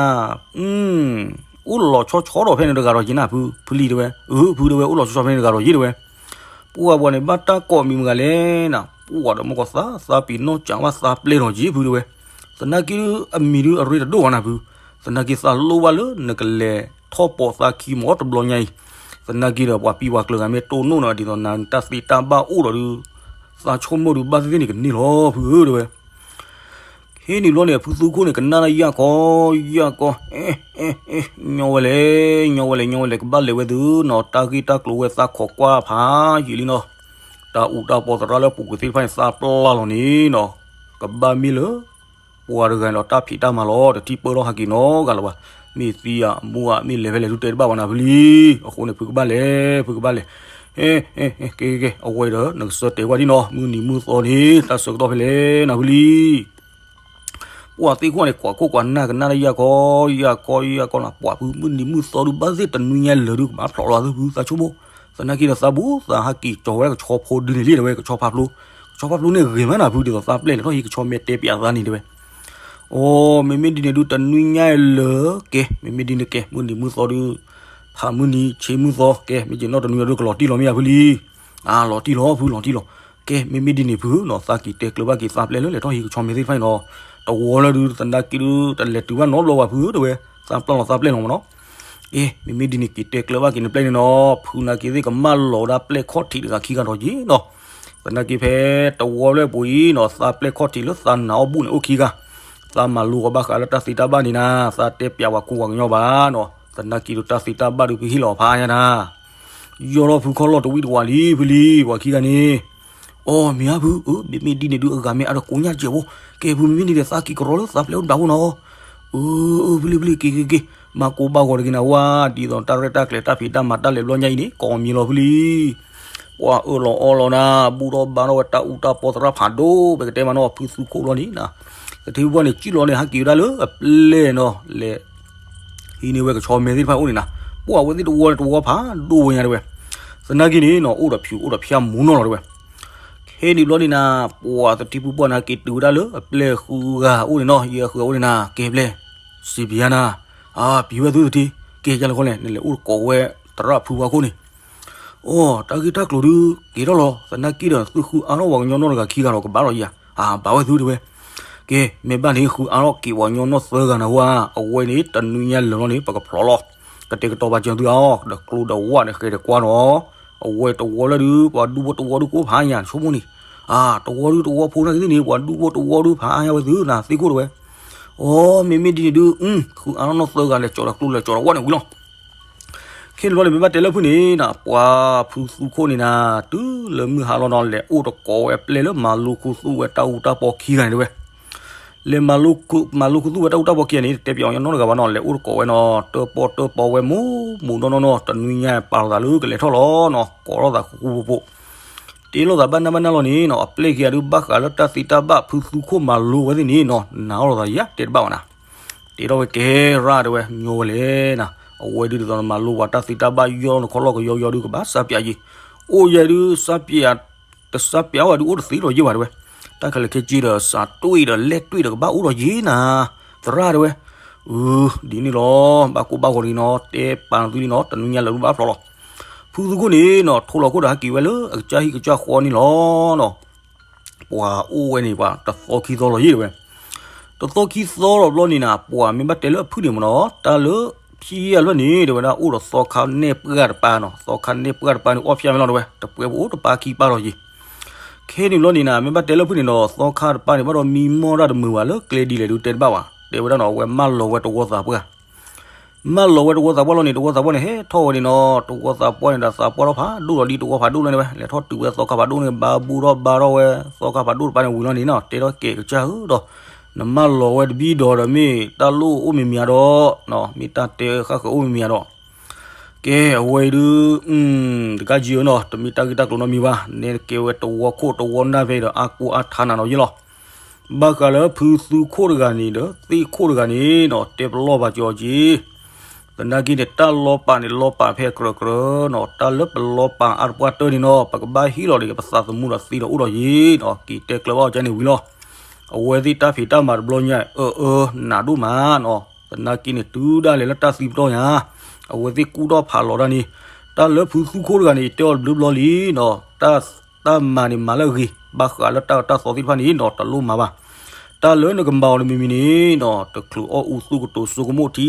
အိၣ်လီၤဆီဆီဒီးဖဲန့ၣ်တဂၤဒီးယ့ၤနၤဖု, ဖုလံၤတဲဝဲ, အၢ ဖုတဲဝဲ အိၣ်လီၤဆီဆီဖဲန့ၣ်တဂၤဒီးယ့ၤတဲဝဲ, ပှၤပှၤန့ၣ် ဘၣ်တၢ်ကိးမံၤမတၤလဲၣ်နၤ, ပှၤဒီးမ့ၢ်ကီးသး သးပ့ၤနီၣ်စၢၤဘၣ်သးပျဲၢ်လီၤယ့ၤဖုတဲဝဲ, သနာ်က့အမံၤဒုးအရ့တဒိၣ်ဘၣ်နၤဖု, သနာ်က့သးလိၣ်ဘၣ်လၢနကလဲၤထီၣ်ပိာ်သးခံမီၤတဘျီညါအံၤ, သနာ်က့ဒီးပှၤပံၤပှၤကျၢၤဂၤမ့ၢ်တိၢ်နီၣ်နၤဒ်သိးနတၢ်သ့တၢ်ဘၣ်အိၣ်ဒီးဒုး, သးဆိကမိၣ်ဒုးဘၣ်သ့ၣ်သ့ၣ်န့ၣ်ကန့ၢ်လီၤဖုဧၢတဲဝဲ ဟ့ၣ်နုာ်ဘျီန့ၣ် ဖုသူခိၣ်န့ၣ် ကနၣ်တၢ်ယၢ်ကီ ယၢ်ကီ, ညီဝဲလဲၣ် ညီဝဲလဲၣ် ညီဝဲလဲၣ် ကဘၣ်လဲၤဝဲသုနီၤ, တၢ်ဂ့ၢ်တၢ်ကျိၤဝဲသးခိးကွၢ်ဖးယံာ်လံနီၤ, တၢ်အူးတၢ်ပီသရၣ်လၢပူၤကွံာ်သ့ၣ်တဖၣ်န့ၣ် သးပျၢ်လီၤန့ၣ်နီၤ, ကဘၣ်မ့ၢ်လၢ ပှၤတဂၤန့ၣ်ဒီးတၢ်ဖံးတၢ်မၤလီၤ, တထံၣ်ပၢၢ်ထီၣ်ဟးက့ၤနီတဂၤလၢၤဘၣ်, မ့ၢ်သံဧါ မူဧါ မ့ၢ်လဲၤဖဲလဲၣ်ဒုးတဲတဘၣ်ဘၣ်နၤဖုလံ, အဃိန့ၣ် ဖုကဘၣ်လဲၤ ဖုကဘၣ်လဲၤ ကဲ ကဲ ကဲ အဝဲဒီး နကစၢ်တဲကွၢ်ဒ်နီၤ, မုၢ်နံၤမုၢ်သီန့ၣ် တၢ်ဆၢကတီၢ်ဖဲလဲၣ်နၤဖုလံ ပှၤသ့ၣ်ခိၣ်န့ၣ် ကွၢ်ခိၣ်ကွၢ်နၢ် ကနၣ်တၢ်ယၢ်ကီ ယၢ်ကီ ယၢ်ကီနီၤ, ပှၤဖု မုၢ်နံၤမုၢ်သီဒုး ဘၣ်သ့ၣ်တနွံညါလၢာ်ဒုး ကဘၣ်ဖျိးလီၤသုဖု သးဆိကမိၣ်, သနာ်က့ဒီးသးဘူးသးဟးက့ၤကၠီၤဝဲဒၣ်ကဆီဖိဒုန့ၣ်လံတဲဝဲ ကဆီဖးဖျိ, ကဆီဖးဖျိန့ၣ်ဂ့ၤမးနၤဖု ဒ်သိးသးပျဲၢ်လဲၤထီၣ်ဟံးကဆီမဲာ်တဲပျးသးန့ၣ်တဲဝဲ အိ မ့မ့ၢ်ဒ်န့ၣ်ဒုး တနွံညါလၢာ်ကဲ, မ့မ့ၢ်ဒ်န့ၣ်ကဲ မုၢ်နံၤမုၢ်သီဒုး, ဖးမုၢ်နံၤဆ့မုၢ်သီကဲ, မ့ၢ်က့ၤနီၣ်တနွံညါဒုး ကလီၤတံၢ်လီၤမ့ၢ်ဧါဖုလံ, အါ လီၤတံၢ်လီၤဖု လီၤတံၢ်လီၤ, ကဲ မ့မ့ၢ်ဒ်န့ၣ်ဖုနီၤ, သးက့ၤတဲကျၢၤဘၣ်က့ၤသးပျဲၢ်လၢလဲၤထီၣ်ဟံးကဆီမဲာ်သ့ၣ်တဖၣ်အံၤနီၤ, တဝီလၢဒုး သနာ်က့ဒုး တလဲၤတုၤဘၣ်နီတဘျီဘၣ်ဖုဧၢတဲဝဲ, သးပျၢ်လီၤသးပျဲၢ်လီၤမ့ၢ်နီၤ အ့ မ့မ့ၢ်ဒ်န့ၣ် က့ၤတဲကျၢၤဘၣ်က့ၤနပျဲၢ်န့ၣ်နီၤ, ဖုနာ်က့သ့ၣ်ကမၢလီၤဝဲဒၣ်ပျဲၢ်ခီၣ်ထံးတဂၤခံဂၤဒီးယ့ၤနီၤ, သနာ်က့ဖဲတဝီလၢပူၤအံၤနီၤ, သးပျဲၢ်ခီၣ်ထံးလၢသးနာ်အီၣ်ဘူၣ်န့ၣ်အိၣ်ခံဂၤ, သးမၤလိဂီၤဘၣ်ဃးလၢတၢ်သ့တၢ်ဘၣ်န့ၣ်နၤ, သးတဲပျးပှၤကူပှၤကညီဘၣ်နီၤ, သနာ်က့ဒီးတၢ်သ့တၢ်ဘၣ်ဒုးဖုဟ့ၣ်လီၤဖးညါနၤ, ယီၢ်ထီၣ်ဖုခီၣ်လီၢ်တဝံၣ်တဝးလံဖုလံ, ပှၤခံဂၤန့ၣ် အိ မ့ၢ်ဧါဖု, အၢ မ့မ့ၢ်ဒ်န့ၣ်ဒုး အဂၤမ့ၢ်အါဒီးကိးညါစဲးဖိ, ကဲဖု မ့မ့ၢ်ဒ်န့ၣ် သးက့ၤကရီလၢသးပျဲၢ်အိၣ်ဒၣ်ဖိနီၤ, အၢ အၢ ဖုလံဖုလံ က့ၤက့ၤက့ၤ, မၤကိးဘၣ်ဂီၤတဂ့ၤနၤဝါ, ဒ်သိးတၢ်ရဲၣ်တၢ်ကျဲၤတၢ်ဖံးတၢ်မၤတၢ်လဲၤဘျီညါအံၤန့ၣ် ကိးမံၤလီၤဖုလံ, ပှၤအၢၣ်လီၤအီလီၤနၤ, ဘူၣ်ထီၣ်ဘါထီၣ်ဝဲတၢ်အူးတၢ်ပီသရၣ်ဖးဒိၣ်, ပကတဲမးနီၤ ဖုသူခိၣ်ဘျီန့ၣ်နၤ, သထ့ဖုဘီန့ၣ် ကံၣ်လီၤန့ၣ် ဟးက့ၤဝဲဒၣ်လၢအပျဲၢ်နီၤ, လဲၤ ဟံးန့ၢ်ဝဲကဆီမဲာ်သ့ၣ်တဖၣ်အိၣ်န့ၣ်နၤ, ပှၤဝဲသ့ၣ်တဝီတဝီဖးဒိၣ်ဝဲညါတဲဝဲ, သနာ်က့န့ၣ်နီၤ အိၣ်ဒီးဖၠူးအိၣ်ဒီးဖၠၣ်မူနီၢ်လီၤတဲဝဲ, ခဲန့ၣ်ဘျီန့ၣ်နၤ, ပှၤသထ့ဖုဘီန့ၣ် က့ၤတုၤဝဲဒၣ်လၢအပျဲၢ်ဃုဂၤအိၣ်န့ၣ်နီၤ, ယဲၢ်ဃုဂၤအိၣ်န့ၣ်နၤ, ကဲဘျဲၣ်, စံးပယါနၤ, အါ ပံၤဝဲသုသထ့, ကဲယလဲၤဃီလဲၣ် နလဲၤအိၣ်ကိးဝဲသရၣ်ဖုဝါခိၣ်န့ၣ် အိ တၢ်ဂ့ၢ်တၢ်ကျိၤဒုး က့ၤထီၣ်လီၤ, သနာ်က့ဒီး သုဃုအါထီၣ်ပှၤကညီနီၢ်တဂၤခံဂၤဒီး ကဘၣ်လီၤယၤ, အါ ဘၣ်ဝဲသုတဲဝဲ, ကဲ မ့ၢ်ဘၣ်န့ၣ် ဃုအါထီၣ်က့ၤပှၤကညီနီၢ်သၢဂၤနၤဝါ, အဝဲန့ၣ် တနွံညါလၢာ်လီၤန့ၣ် ပကဖျိးလီၤ, ကတဲာ်ကတီၤပာ်စၢၤသုအါ, ဒီးကျိဒီးဝၣ်န့ၣ် ဃဲၤဒီးကွၢ်နီၤ, အဝဲတဝီလၢဒုး ပှၤဒူဖိတဝီဒုးကအိၣ်ဖးညါ ဆိကမိၣ်န့ၣ်, အါ တဝီဒုးတဝီဖိနာ်က့သ့ၣ်န့ၣ် ပှၤဒူဖိတဝီဒုးဖးညါဝဲသုနၤ သ့ၣ်ခိၣ်တဲဝဲ, အိ မ့မ့ၢ်ဒ်န့ၣ်ဒုး ဃုအါထီၣ်နီၢ်သၢဂၤ လဲၤကၠီၤဒီးကျိလဲၤကၠီၤဒီးဝၣ်န့ၣ်ဝံၤလီၤ. ခဲန့ၣ်ဘျီန့ၣ် မ့ၢ်ဘၣ်တဲလၢဖုၣ်န့ၣ်နီၤ, ပှၤဖုသူခိၣ်န့ၣ်နၤ, တုၤလၢမုၢ်ဟါလီၤနီၤ လဲၤအိၣ်တကိးဝဲအပျဲၢ်လၢမၤလိခူသူၣ်ဝဲတၢ်အူတၢ်ပီခံဂၤန့ၣ်တဝဲ. လဲၤမၤလိခူသူၣ်ဝဲတၢ်အူတၢ်ပီခံဂၤန့ၣ် တတဲပၠးအီၤနီတဂၤဘၣ်နီၤ, လဲၤအိၣ်တကိးဝဲနီၤ, တၢၣ်ပီၣ်တၢၣ်ပီဝဲမူးမူးနီၢ်နီၢ်နီၤ, တနွံညါပာ်လီၤသးလၢကလဲၤထီၣ်လီၤနီၤ, ကိးထီၣ်သးဃူဃူဖိးဖိး တ့လိာ်သးဘၣ်နၢ်ဘၣ်နၢ်လီၤန့ၣ်နီၤ, အပျဲၢ်ခံဂၤဒုးဘၣ်ဃးလၢတၢ်သ့တၢ်ဘၣ်ဖုသူခိၣ်မၤလိဝဲသ့ၣ်န့ၣ်နီၤ, နာ်အီၤလိာ်သးယၤတဲတဘၣ်ဘၣ်နၤ. တဲထီၣ်ဝဲကဲရၣ်တဲဝဲ ညီဝဲလဲၣ်နၤ, အဝဲဒုးဒ်သိးနမၤလိပှၤတၢ်သ့တၢ်ဘၣ်ယီၢ်နခီၣ်လီၢ်ကယီယီဒုးကဘၣ်စးပၠးယံၤ, အိၣ်ယဲဒုးစးပၠး တစးပၠးဝဲဒုးအိၣ်တသ့လီၤယံၤဘၣ်တဲဝဲ, တၢ်ခဲလၢာ်ခဲဆ့ဒီး စးတွ့ၢ်ဒီးလဲၣ်တွ့ၢ်ဒီးကဘၣ်အိၣ်ဒီးယံၤနၤ, သရၣ်တဲဝဲ. အၢ ဒ်န့ၣ်လီၤ, ဘၣ်ကိၢ်ဘၣ်ဂီၤဒ်နီၤ, တဲပာ်နသုလံနီၤ, တနွံညါလၢၤဘၣ်ဖျိးလီၤ. ဖုသူခိၣ်န့ၣ်နီၤ ထိၣ်လီၤခိၣ်ဒီးဟဲက့ၤဝဲလၢအကစၢ်ဟံၣ်ကစၢ်ဃီန့ၣ်လီၤနီၤ. ပှၤအိၣ်ဝဲန့ၣ် ပှၤတသီခံသီလီၤယံၤတဲဝဲ. တသီခံသီလီၤဘျီန့ၣ်နၤ, ပှၤမ့ၢ်ဘၣ်တဲလၢအဖုၣ်န့ၣ်မ့ၢ်နီၤ, တၢ်လၢဖံယၤလၢန့ၣ် တဲဝဲဒၣ်အိၣ်ဒီးသီခါနဲၣ်ပှၢ်တပၢ်နီၤ, သီခါနဲၣ်ပှၢ်တပၢ်န့ၣ် အီၣ်ဖျါမ့ၢ်လီၤတဲဝဲ, တပှဲၤပအိၣ်တပၢ်ခံပၢ်လီၤယံၤ. ခဲန့ၣ်ဘျီန့ၣ်နၤ, မ့ၢ်ဘၣ်တဲလၢဖုၣ်န့ၣ်ဒီး သီခါတပၢ်န့ၣ် ဘၣ်ဒီးမံမီၢ်တၢ်တမုာ်ဘၣ်လၢကျဲဒ်လဲၣ်ဒုးတဲတဘၣ်ဘၣ်, တဲဝဲဒၣ်နီၤ အဝဲမၢလီၤဝဲတဝီသးပှၢ် မၢလီၤဝဲတဝီသးပှၢ်လီၤန့ၣ် တဝီသးပှၢ်န့ၣ် ဟဲထီၣ်ဝဲန့ၣ်နီၤ, တဝီသးပှၢ်န့ၣ်ဒီးသးပှၢ်ထီၣ်ဖးဒိၣ်လီၤဒ်တဝီဖးဒိၣ်လီၤန့ၣ်ဝဲ, လဲၤထီၣ်တုၤဝဲသီခါဖးဒိၣ်န့ၣ် ဘါဘူၣ်ထီၣ်ဘါထီၣ်ဝဲ သီခါဖးဒိၣ်တပၢ်န့ၣ်ဝံၤလီၤန့ၣ်နီၤ, တဲထီၣ်ကဲကစၢ်ဧၢဒီး နမၢလီၤဝဲတဘံၣ်ဒီးဒီး မ့ၢ်တၢ်လိၣ်အိၣ်မံၤမံၤဧါဒီး, မ့ၢ်တၢ်တဲဃၣ်ဃၢၤအိၣ်မံၤမံၤဧါဒီး ကဲ အဝဲအံၤဒုး တကးယံၤဧၢနီၤ, တမ့ၢ်တၢ်ဂ့ၢ်တၢ်ကျိၤနီတမံၤဘၣ်, နဲကဲဝဲတဝီခိၣ်တဝီနၢ်ဖဲအံၤဒီး အါကိၢ်အါထါနၤနီၤယ့လီၤ. ဘၣ်ဃးလၢဖုသူခိၣ်တဂၤန့ၣ်ဒီး သ့ၣ်ခိၣ်တဂၤန့ၣ်နီၤ တဲပလီၢ်ပာ်ကၠီက့ၤ, သနာ်က့န့ၣ် တၢ်လီၤပာ်န့ၣ် လီၤပာ်ဖဲအကြၢးကြၢးနီၤ, တၢ်လၢပလီၤပာ်အါတပှၢ်တၢၢ်န့ၣ်နီၤ ပကဘၣ်ဟ့ၣ်လီၤဒ် ပသးသမူဒီးသံဒီးအိၣ်ဒီးယံၤနီၤ, က့ၤတဲကျၢၤဘၣ်အီၤကန့ၣ်ဝံၤလီၤ. အဝဲသ့ၣ်တၢ်ဖံးတၢ်မၤတဘျီညါ အၢ အၢ နးဒိၣ်မးနီၤ, သနာ်က့န့ၣ် တုၤဒၣ်လဲာ်လၢတၢ်သံပတီၢ်ညါ အဝဲသ့ၣ်ကူၣ်ထီၣ်ဖးလီၤတၢ်န့ၣ်, တၢ်လၢဖုသူခိၣ်တဂၤန့ၣ် ယတဲအီၤတဘျုးဘျီလံနီၤ, တၢ် တၢ်မၤန့ၣ်မၤလၢအဂ့ၤ, ဘၣ်ဃးလၢတၢ်အၢတၢ်သီသ့ၣ်တဖၣ်န့ၣ်နီၤ တလိၣ်မၤဘၣ်. တၢ်လၢနကမၤအီၤတမံၤမံၤန့ၣ်နီၤ တချုးအီၣ်အူသူၣ်ကတိၤဆိကမိၣ်ထံ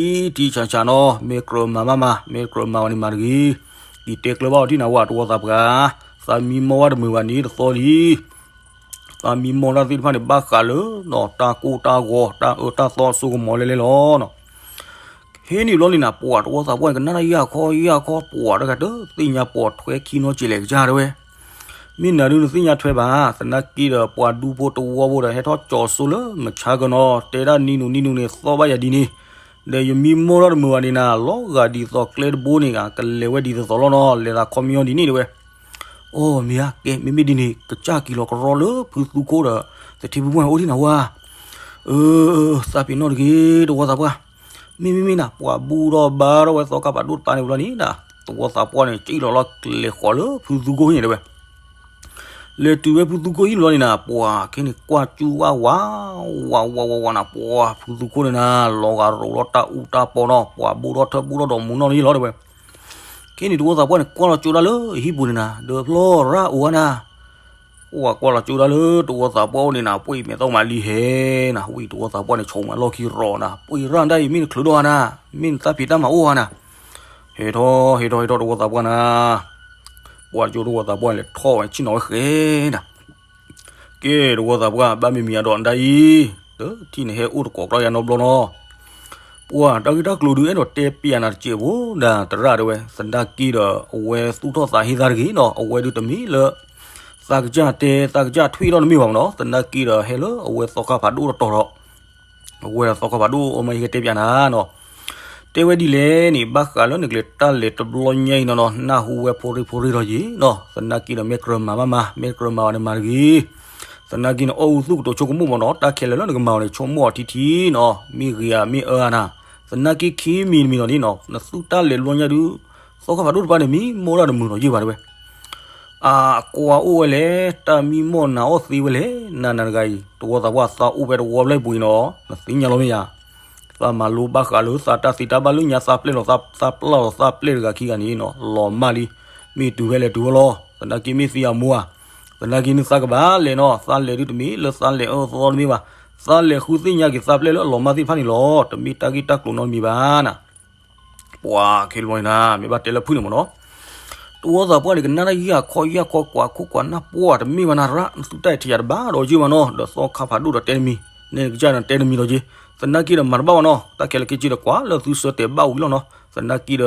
ထံဆးဆးနီၤ, မ့ၢ်ကြၢးမၤဘၣ်မၤ, မ့ၢ်ကြၢးမၤအီၤန့ၣ်မၤတဂ့ၤ. ယတဲကျၢၤဘၣ်အီၤထံၣ်နၤဝဲတဝီသးပှၢ်, သးမံမီၢ်ဝဲတမုာ်ဘၣ်န့ၣ်တသီလံ သးမံမီၢ်တၢ်သ့ၣ်တဖၣ်န့ၣ် ဘၣ်ဃးလၢ တၢ်ကိၢ်တၢ်ဂီၤ တၢ်အၢတၢ်သီအစိကမီၤလဲၣ်လဲၣ်လီၤ. ဟဲနုာ်ဘျီန့ၣ်နၤ ပှၤတဝီသးပှၢ်န့ၣ် ကနၣ်တၢ်ယၢ်ခီယၢ်ခီ ပှၤတဂၤတသ့ၣ်ညါ ပှၤထွဲခံနီကဲလဲၣ်ကစၢ်တဲဝဲ, မ့ၢ်နၤဒုးနသ့ၣ်ညါထွဲဘၣ်, သနာ်က့ဒီးပှၤဒူဖိတဝီဖိဒီး ဟဲထီၣ်ကၠီၤစိလၢမဆါကနီၤ တဲဒၣ်နံၤနုၤနံၤနုၤန့ၣ် သီဘၣ်ယၤဒ်န့ၣ်, ဒီးယမံမီၢ်ထီၣ်တမုာ်ဘၣ်န့ၣ်နၤ လီၤဂာ်ဒ်သိးကျဲတဘိန့ၣ်ဂ့ၤ ကလဲၤဝဲဒ်သိးသိးလီၤနီၤ လဲၤသးခီမံအီၤဒ်န့ၣ်တဲဝဲ. အိ မ့ၢ်ဧါ ကဲ မ့မ့ၢ်ဒ်န့ၣ် ကစၢ်က့ၤလီၤကရီလၢဖုသူခိၣ်ဒီး သထံဖုမုၣ်အိၣ်ဒံးနၤဝဲ, အၢ သးပ့ၤနီၣ်တဂ့ၤ တဝီသးပှၢ်, မ့မ့ၢ်မ့ၢ်နၤ ပှၤဘူၣ်ထီၣ်ဘါထီၣ်ဝဲသီခါဖးဒိၣ်တပၤန့ၣ်ဘျီန့ၣ်နၤ တဝီသးပှၢ်န့ၣ် ကံၣ်လီၤလီၤကျဲၤဃီၤလၢဖုသူခိၣ်ဟံၣ်န့ၣ်တဲဝဲ. လဲၤတုၤဝဲဖုသူခိၣ်ဟံၣ်ဘျီန့ၣ်နၤ ပှၤခဲန့ၣ်ကွၢ်ကၠူဝဲဝး ဝးဝးဝးဝးနၤ ပှၤဖုသူခိၣ်န့ၣ်နၤ လီၤဂာ်ရိၤလီၤတၢ်အူတၢ်ပီနီၤ ပှၤဘူၣ်ထီၣ်ထၢဘူၣ်ထီၣ်ဒီးမူနီၢ်န့ၣ်လီၤတဲဝဲ. ခဲန့ၣ်တဝီသးပှၢ်န့ၣ် ကွၢ်လီၤကၠိဒၣ်လၢဟံၣ်ပူၤန့ၣ်နၤ ဒီးဖျီရၣ်အိၣ်ဧါနၤ, ကွၢ်ကွၢ်လီၤကၠိဒၣ်လၢတဝီသးပှၢ်အိၣ်န့ၣ်နၤ ပှ့ၤမဲာ်သီမးလံဟဲနၤ ဝံၤတဝီသးပှၢ်န့ၣ် ဆိးမးလီၢ်ခံရီၤနၤ ပှ့ၤရၣ်ဒၣ်အံၤ မ့ၢ်နချုးဒီးဧါနၤ, မ့ၢ်နသးဖံးတၢ်မၤအိၣ်ဧါနၤ, ဟဲထီၣ်ဟဲထီၣ်ဟဲထီၣ်တဝီသးပှၢ်နၤ, ပှၤကၠိတဝီသးပှၢ်လဲၤထီၣ်ဝဲဆ့ၣ်နီၤဝဲဃဲနၤ ကဲ တဝီသးပှၢ် ဘၣ်မံၤမံၤအဒီးနဒၣ်အံၤ, တထံၣ်နဟဲအိၣ်တကိးကျီယါနီတဘျီနီၤ, ပှၤတၢ်ဂ့ၢ်တၢ်ကျိၤဒုးအဲၣ်ဒိးတဲပျးနၤတစဲးဖိဒၣ်သရၣ်တဲဝဲ, သနာ်က့ဒီး အဝဲသူၣ်ထီၣ်သးဟ့သးတဂ့ၤနီၤ, အဝဲဒုးတမ့ၢ်လၢ သးကစၢ်တဲ သးကစၢ်ထွံၣ်ထီၣ်တမ့ၢ်ဘၣ်မနီၤ, သနာ်က့ဒီးဟဲလၢအဝဲသီခါဖးဒိၣ်တတီၤဒီး အဝဲသီခါဖးဒိၣ်အမ့ၢ်ဟဲတဲပျးနၤနီၤ, တဲဝဲဒ်လဲၣ်န့ၣ် ဘၣ်ဃးလၢနကလဲၤတၢ်လဲၤတဘျီညါအံၤနီၤနီၤ နၢ်ဟူဝဲဖိရ့ဖိရ့ဒီးယံၤနီၤ, သနာ်က့ဒီးမ့ၢ်ကြၢးမၤဘၣ်မၤ မ့ၢ်ကြၢးမၤအီၤန့ၣ်မၤတဂ့ၤ, သနာ်က့န့ၣ် အီၣ်အူသူၣ်ကတိၤဆိကမိၣ်မနီၤ, တၢ်ခဲလၢာ်လၢနကမၤအီၤန့ၣ် ဆိကမိၣ်အီၤထံထံနီၤ, မ့ၢ်ဂ့ၤဧါမ့ၢ်အၢဧါနၤ, သနာ်က့ခံမံၤတမံၤနီၤန့ၣ်နီၤ နသုတၢ်လဲၤတဘျီညါဒုး သီခါဖးဒိၣ်တပၤန့ၣ် မံမီၢ်တၢ်တမုာ်နီၤယံၤဘၣ်တဲဝဲ အကွၢ်အိၣ်ဝဲလဲၣ် တၢ်မံမီၢ်နၤအီၣ်သ့ဝဲလဲၣ် နၤနၤတဂၤအံၤ တဝီသးပှၢ်သးအိၣ်ဖဲတဝီဖျၢၣ်ပူၤအံၤနီၤ နသ့ၣ်ညါလီၤမ့ၢ်ယၤ, သးမၤလိဘၣ်ဃးလၢသးတၢ်သ့တၢ်ဘၣ်လၢညါသးပျဲၢ်လီၤ သးပျဲၢ်တဂၤခံဂၤန့ၣ်နီၤ လီၤမၢ်လံ, မ့ၢ်တုၤဖဲလဲၣ်တုၤဖဲလီၤ သနာ်က့မ့ၢ်သံအမိၢ်ဧါ, သနာ်က့န့ၣ်သးကဘၣ်လဲၤနီၤ သးလဲၤဒုးတမ့ၢ်လၢသးလဲၤအၢသီတမ့ၢ်ဘၣ်, သးလဲၤဃုသ့ၣ်ညါက့ၤသးပျဲၢ်လၢအလီၤမၢ်သ့ၣ်တဖၣ်န့ၣ်လီၤ, တမ့ၢ်တၢ်ဂ့ၢ်တၢ်ကျိၤနီတမံၤဘၣ်နၤ ပှၤခဲလၢာ်န့ၣ်နၤ မ့ၢ်ဘၣ်တဲလၢဖုၣ်န့ၣ်မ့ၢ်နီၤ, တဝီသးပှၢ်န့ၣ် ကနၣ်တၢ်ယၢ်ခီယၢ်ခီ ကွၢ်ခိၣ်ကွၢ်နၢ်ပှၢ်တမ့ၢ်ဘၣ်နၤရၣ် နသုတၢ်အဲၣ်ထံၣ်ယၤတဘၣ်ဒီးယုၢ်မးနီၤ ဒီးသီခါဖးဒိၣ်ဒီးတဲတမံၤ, နဲကစၢ်ဒီးတဲတမံၤဒီးက့ၤ, သနာ်က့ဒီးမၤတဘၣ်ဘၣ်နီၤ တၢ်ခဲလၢာ်ခဲဆ့ဒီးကွၢ်လၢသုဆၢတဲာ်ဘၣ်ဝံၤလီၤနီၤ, သနာ်က့ဒီး သ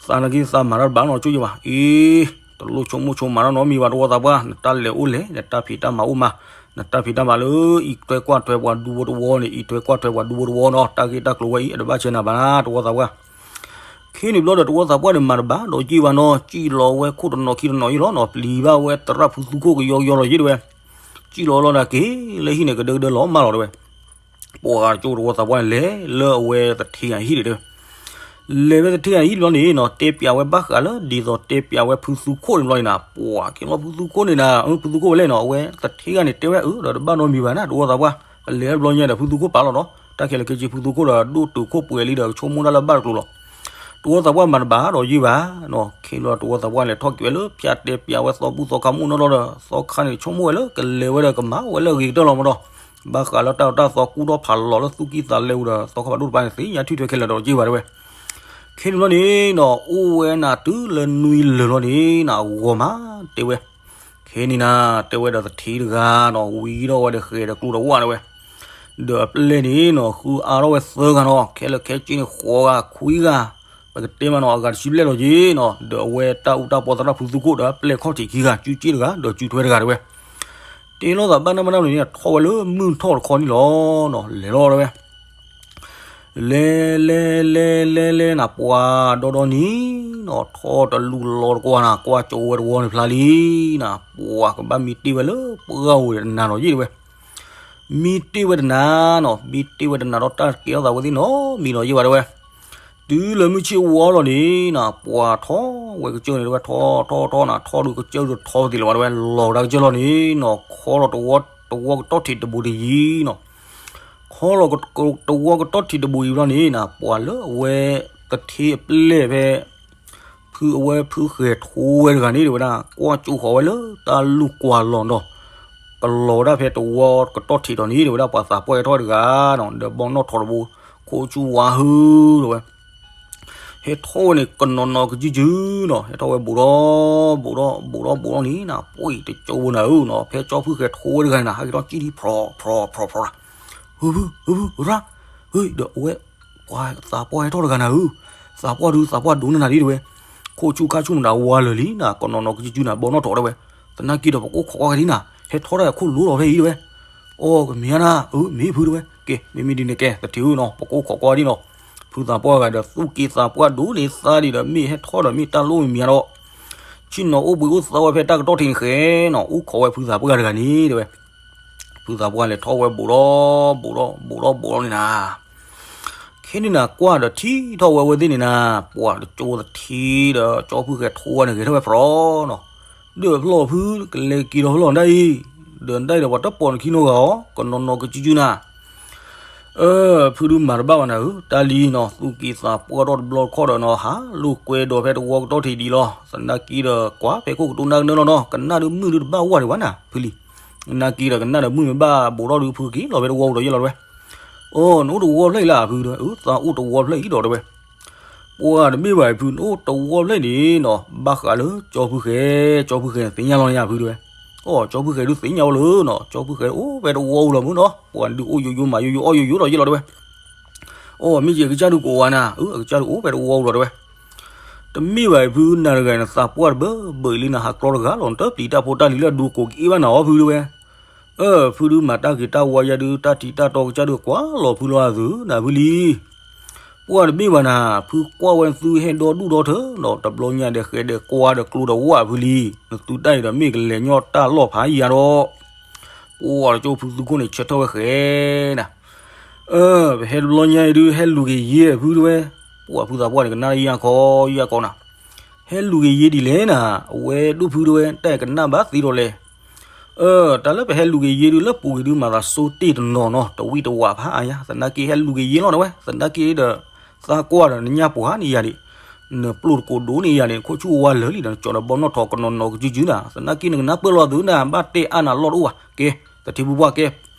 သးနာ်က့သးမၤတၢ်တဘၣ်နီၤ ကၠိယဘၣ် အ့ တလိၣ်ဆိကမိၣ်ဆိကမးနီတမံၤဘၣ် တဝီသးပှၢ် နတၢ်လဲၤအိၣ်လဲၤ နတၢ်ဖံးတၢ်မၤအိၣ်မး နတၢ်ဖံးတၢ်မၤလၢ အံးထွဲကွၢ်ထွဲပှၤဒူဖိတဝီန့ၣ် အံးထွဲကွၢ်ထွဲပှၤဒူဖိတဝီနီၤ တၢ်ဂ့ၢ်တၢ်ကျိၤဝဲအံၤ အတဘၣ်ဆဲးနၤဘၣ် တဝီသးပှၢ် ခ့န့ၣ်ဘျီဒီးတဝီသးပှၢ်န့ၣ်မၤတဘၣ်ဒီးယ့ၢ်ဘၣ်နီၤ စံၣ်လီၤဝဲခိၣ်တနီၤခံတနီၤအံၤလီၤနီၤ ပျံၤဘၣ်ဝဲသရၣ်ဖုသူခိၣ်ကယီကယီလီၤယ့ၢ်တဲဝဲ စံၣ်လီၤလီၤဒီးက့ၤလၢဟံၣ်န့ၣ် ကဒၢကဒၢလီၤမၢ်လီၤတဲဝဲ ပှၤကၠိတဝီသးပှၢ်န့ၣ် လဲၤလၢအဝဲသထ့ဂၤဟံၣ်ဒံးတဲဝဲ လဲၤဝဲသထ့ဂၤဟံၣ်ဘျီန့ၣ်နီၤ တဲပျးဝဲဘၣ်ဃးလၢဒ်သိးတဲပျးဝဲဖုသူခိၣ်န့ၣ်ဘျီန့ၣ်နီၤ ပှၤက့ၤလီၤဖုသူခိၣ်န့ၣ်နီၤ ဖုသူခိၣ်ဝဲလဲၣ်နီၤ အဝဲသထ့ဂၤန့ၣ်တဲဝဲအၢ ဒီးတဘၣ်နီတမံၤဘၣ်နၤ တဝီသးပှၢ် ပလဲၤတဘျီညါဒီးဖုသူခိၣ်ပာ်လီၤနီၤ တၢ်ခဲလၢာ်ခဲဆ့ဖုသူခိၣ်ဒီးဒိၣ်တုာ်ခိၣ်ပှဲၤလံဒီးကဆိကမိၣ်တၢ်လၢဘၣ်တကျိၤလီၤ တဝီသးပှၢ်မၤတဘၣ်ဒီးယ့ၢ်ဘၣ်နီၤ ခ့ဘျီတဝီသးပှၢ်လဲၤထီၣ်က့ၤဝဲလၢဖၠါတဲပျးဝဲသီဘူၣ်သီခါမုၣ်နီၢ်နီၢ်ဒီး သီခါန့ၣ်ဆိကမိၣ်ဝဲလၢကလဲၤဝဲဒီးကမၤဝဲလၢအဂ့ၤကတၢၢ်လီၤမးဒီး ဘၣ်ဃးလၢတၢ်အီၣ်တၢ်အသီကူၣ်ထီၣ်ဖးလီၤလၢသူၣ်ကံၢ်သးလဲပူၤဒီး သီခါဖးဒိၣ်တပၤန့ၣ် သ့ၣ်ညါထွံၣ်ထွဲခဲလၢာ်ဒီးယ့ၢ်ဘၣ်တဲဝဲ ခဲန့ၣ်ဘျီန့ၣ်နီၤ အိၣ်ဝဲနၤတုၤလၢနွံလၢာ်လီၤန့ၣ်နီၤ အဂီၤမးတဲဝဲ ခဲန့ၣ်နၤ တဲဝဲဒီးသထ့တဂၤနီၤ ဝံထီၣ်ဝဲဒီးဃဲၤဒီးကျိဒီးဝၣ်တဲဝဲ ဒီးအပျဲၢ်န့ၣ်နီၤ ဃုအါထီၣ်ဝဲသၢဂၤနီၤ ခဲလၢာ်ခဲဆ့န့ၣ်ဃိးဂၤခွံဂၤ ပကတဲမးနီၤ အဂၤတဆံဘျဲၣ်လီၤက့ၤနီၤ ဒီးအဝဲတၢ်အူတၢ်ပီသရၣ်ဖုသူခိၣ်ဒီးပျဲၢ်ခီၣ်ထံးခံဂၤ ကုက့ၣ်တဂၤဒီးကုထွဲတဂၤတဲဝဲ တ့လီၤသးဘၣ်နၢ်ဘၣ်နၢ်န့ၣ် ထီၣ်ဝဲလၢမုၢ်ထီၣ်တခီန့ၣ်လီၤနီၤ လဲၤလီၤတဲဝဲ လဲၤလဲၤလဲၤလဲၤလဲၤနၤ ပှၤဒီဒီနံၤနီၤ ထီၣ်တလူၤလီၤတကွၢ်နၤ ကွၢ်ကၠိဝဲတဝီန့ၣ်ဖျါလံနၤ ပှၤကဘၣ်မံတ့ၢ်ဝဲလၢပှၢ်ဧိၤဒီးတနၤနီၤယ့ၢ်တဲဝဲ မံတ့ၢ်ဝဲတနၤနီၤ မံတ့ၢ်ဝဲတနၤဒီးတၢ်ကဲထီၣ်သးဝဲသ့ၣ်နီတမံၤနီၤယ့ၢ်ဘၣ်တဲဝဲ တုၤလၢမုၢ်ဆ့ၣ်ဝါလီၤန့ၣ်နၤ ပှၤထီၣ်ဝဲကစၢၢ်န့ၣ်တဲဝဲ ထီၣ်ထီၣ်ထီၣ်နၤ ထီၣ်ဒုးကစၢၢ်ဒုးထီၣ်သ့လီၤဘၣ်တဲဝဲ လီၤဝဲဒၣ်ကစၢၢ်လီၤန့ၣ်နီၤ ခီလီၤတဝီကတီၢ်ထံးတဘူးတယံၤနီၤ ခီလီၤတဝီကတီၢ်ထံးတဘူးအံၤဘျီန့ၣ်နၤ ပှၤလၢအဝဲသထ့အပျဲၢ်ဖဲ ဖုအဝဲဖုဃဲၤထိဝဲတဂၤန့ၣ် တဲဝဲဒၣ် ကွၢ်ကၠိဃီၤဝဲလၢတၢ်လူၤကွၢ်လီၤဒီး ကလီၤဝဲဒၣ်ဖဲတဝီကတီၢ်ထံးထီၣ်န့ၣ် တဲဝဲဒၣ်ပှၤသးပှၢ်ဟဲထီၣ်တဂၤနီၤ ဒီးဘီနီၣ်ထိးတဘိ ခိၣ်ဆူၣ်ဝါဟုဒီးဝဲ ဟဲထီၣ်ဝဲန့ၣ် ကနီၤနီၤကစုကစုနီၤ ဟဲထီၣ်ဝဲဘူးဒီး ဘူးဒီး ဘူးဒီး ဘူးဒီးန့ၣ်နၤ ပှ့ၤတကၠိဘိနၤဧၢနီၤ ဖဲကၠီဖုဃဲၤထိဝဲတဂၤန့ၣ်နၤ ဟဲက့ၤထီၣ်ကံၣ်ဒံး ဖြီဖြီဖြီဖြီ ဟုဟုဟုရၣ် ဟ့ ဒီးအဝဲ ပှၤသးပှၢ်ဟဲထီၣ်တဂၤနၤဧၢ သးပှၢ်ဒုးသးပှၢ်ဒိၣ်န့ၢ်နၤဒ်တဲဝဲ ခိၣ်ဆူၣ်ခါဆူၣ်မတၤဝါလၢာ်လံနၤ ကနီၤနီၤကစုကစုနၤ ဘီနီၣ်ထိးတဲဝဲ သနာ်က့ဒီးပကိၣ်ခိးကွၢ်ကဒံနၤ ဟဲထီၣ်တၢ်ခိၣ်လိလီၤဖဲအံၤတဲဝဲ အိၣ်ကမ့ၢ်ဧါနၤ အၢ မ့ၢ်ဖုတဲဝဲ ကဲ မ့မ့ၢ်ဒ်န့ၣ်ကဲ သထ့ဧၢနီၤ ပကိၣ်ခိးကွၢ်ဒံနီၤ ဖုသးပှၢ်ဂၤဒီးသူၣ်က့သးပှၢ်ဒိၣ်န့ၢ်သါဒံးဒီးမ့ၢ်ဟဲထီၣ်ဒီးမ့ၢ်တၢ်လိၣ်မ့ၢ်မံၤဒီး ဆ့ၣ်နီၤအိၣ်ဘှံးအိၣ်သါဝဲဖဲတၢ်ကတီၢ်ထံးန့ၣ်ဃဲနီၤ အိၣ်ခိးဝဲဖုသးပှၢ်တဂၤန့ၣ်တဲဝဲ ဖုသးပှၢ်လဲၤထီၣ်ဝဲဘူးဒီး ဘူးဒီး ဘူးဒီး ဘူးဒီးန့ၣ်နၤ ခဲန့ၣ်နၤ ကွၢ်ဒီးထံၣ်ထီၣ်ဝဲဝဲသ့ၣ်န့ၣ်နၤ ပှၤတကၠိသထ့ဒီးကၠီဖုဃဲၤထိဝဲန့ၣ်ဂဲၤထီၣ်ဝဲဖြီနီၤ ဒီးဖျီၣ်ဖုကလဲၤက့ၤဒီးဖျီၣ်နဒၣ်အံၤ ဒီးနဒၣ်အံၤဒီးပှၤတပိာ်နခံနီတဂၤအီၤ ကနီၤနီၤကစုကစုနၤ အၢ ဖုဒုးမၤတဘၣ်ဘၣ်နၤဧၢ တၢ်လံနီၤ သူၣ်က့သးပှၢ်ထီၣ်တဘျီတခီၣ်ဒီးနီၤ ဟးလိာ်ကွဲဒီးဖဲတဝီကတီၢ်ထံးဒံးလီၤ သနာ်က့ဒီးကွၢ်ဖဲခိၣ်ကတိၤနၢ်ကနၢလီၤနီၤ ကနၣ်ဒုးမုၢ်ဒုးတဘၣ်ဝဲဒံးဘၣ်နၤ ဖုလံ သနာ်က့ဒီးကနၣ်ဒီးမုၢ်မ့ၢ်ဘၣ်ဘူးထီၣ်ဒုးဖုက့ၤလီၤဖဲတဝီပူၤဒီးယဲၢ်လီၤတဲဝဲ အိ နအိၣ်တဝီဖျၢၣ်အံၤလၢဖုဒီး အၢ သးအိၣ်တဝီဖျၢၣ်အံၤဒီးတဲဝဲ ပှၤတမ့ၢ်ဘၣ်အံၤဖု နအိၣ်တဝီဖျၢၣ်န့ၣ်နီၤ ဘၣ်ဃးလၢကၠီဖုဃဲၤ ကၠီဖုဃဲၤန့ၣ်သ့ၣ်ညါလီၤန့ၣ်ဖုတဲဝဲ အိ ကၠီဖုဃဲၤဒုးသ့ၣ်ညါဝဲလၢနီၤ ကၠီဖုဃဲၤအိၣ်ဖဲတဝီပူၤလီၤမုၢ်နီၤ ပှၤဒုးအိၣ်ယိယိမးယိယိအီၣ်ယိယိဒီးယဲၢ်လီၤတဲဝဲ အိ မ့ၢ်ကဲကစၢ်ဒုးကိးဝဲနၤ အၢ အကစၢ်ဒုးအိၣ်ဖဲတဝီပူၤလီၤတဲဝဲ တမ့ၢ်ဘၣ်အံၤဖု နၤတဂၤန့ၣ် သးပှၢ်တဘၢဘၢအံၤလံနၤ ဟးကျီတဂၤလီၤ နတပျံၤတၢ်ဖိတၢ်လံၤလၢအဒူကိးက့ၤဘၣ်နၤအီၤဖုတဲဝဲ အၢ ဖုဒုးမၤတၢ်ဂ့ၤတၢ်ဝါယါဒုး တၢ်ထံးတၢ်တီကစၢ်ဒုးကွၢ်လီၤဖုလီၤအသုနၤဖုလံ ပှၤတမ့ၢ်ဘၣ်နၤ ဖုကွၢ်ဝဲသုဟဲဒီဒူၣ်ဒီထၢနီၤ တဘျီညါဒီးဃဲၤဒီးကွၢ်ဒီးကျိဒီးဝၣ်ဖုလံ နသုတၢ်အံၤဒီးမ့ၢ်ကလဲၤညီတၢ်လီၢ်ဖးယံၤဒီး ပှၤတကၠိဖုသူခိၣ်န့ၣ်ဆၢထၢၣ်ဝဲဃဲၤနၤ အၢ ပဟဲတဘျီညါအံၤဒုး ဟဲလူၤက့ၤယ့ၢ်ဖုတဲဝဲ ပှၤဖုသးပှၢ်န့ၣ် ကနၣ်ယၢ်ခီယၢ်ခီနၤ ဟဲလူၤက့ၤယ့ၢ်ဒ်လဲၣ်နၤ အဝဲဒိၣ်ဖုတဲဝဲ တၢ်အံၤကနၣ်ဘၣ်သ့ဒီးလဲၣ် အၢ တၢ်လၢပဟဲလူၤက့ၤယ့ၢ်ဒုး လၢပူၤကွံာ်ဒုးမၤသးစိတ့ၢ်တနီၤနီၤ တဝံၣ်တဝးဖးအါယါ သနာ်က့ဟဲလူၤက့ၤယ့ၢ်လီၤတဲဝဲ သနာ်က့ဒီး သးကွၢ်ဒီးနညၣ်ပှၤန့ၣ်ယၤဒံး နပျိၢ်တကိးဒိၣ်န့ၢ်ယၤန့ၣ် ခိၣ်ဆူၣ်ဝါလၢာ်လံဒီး နကၠီဒီးဘီနီၣ်ထိးကနီၤနီၤကစုကစုနၤ သနာ်က့နကနၣ်ပၢၢ်လီၤသုနၤ ဘၣ်တဲအါနၤလီၢ်တအိၣ်ဘၣ် ကဲ သထ့ဖုပှၢ်ကဲ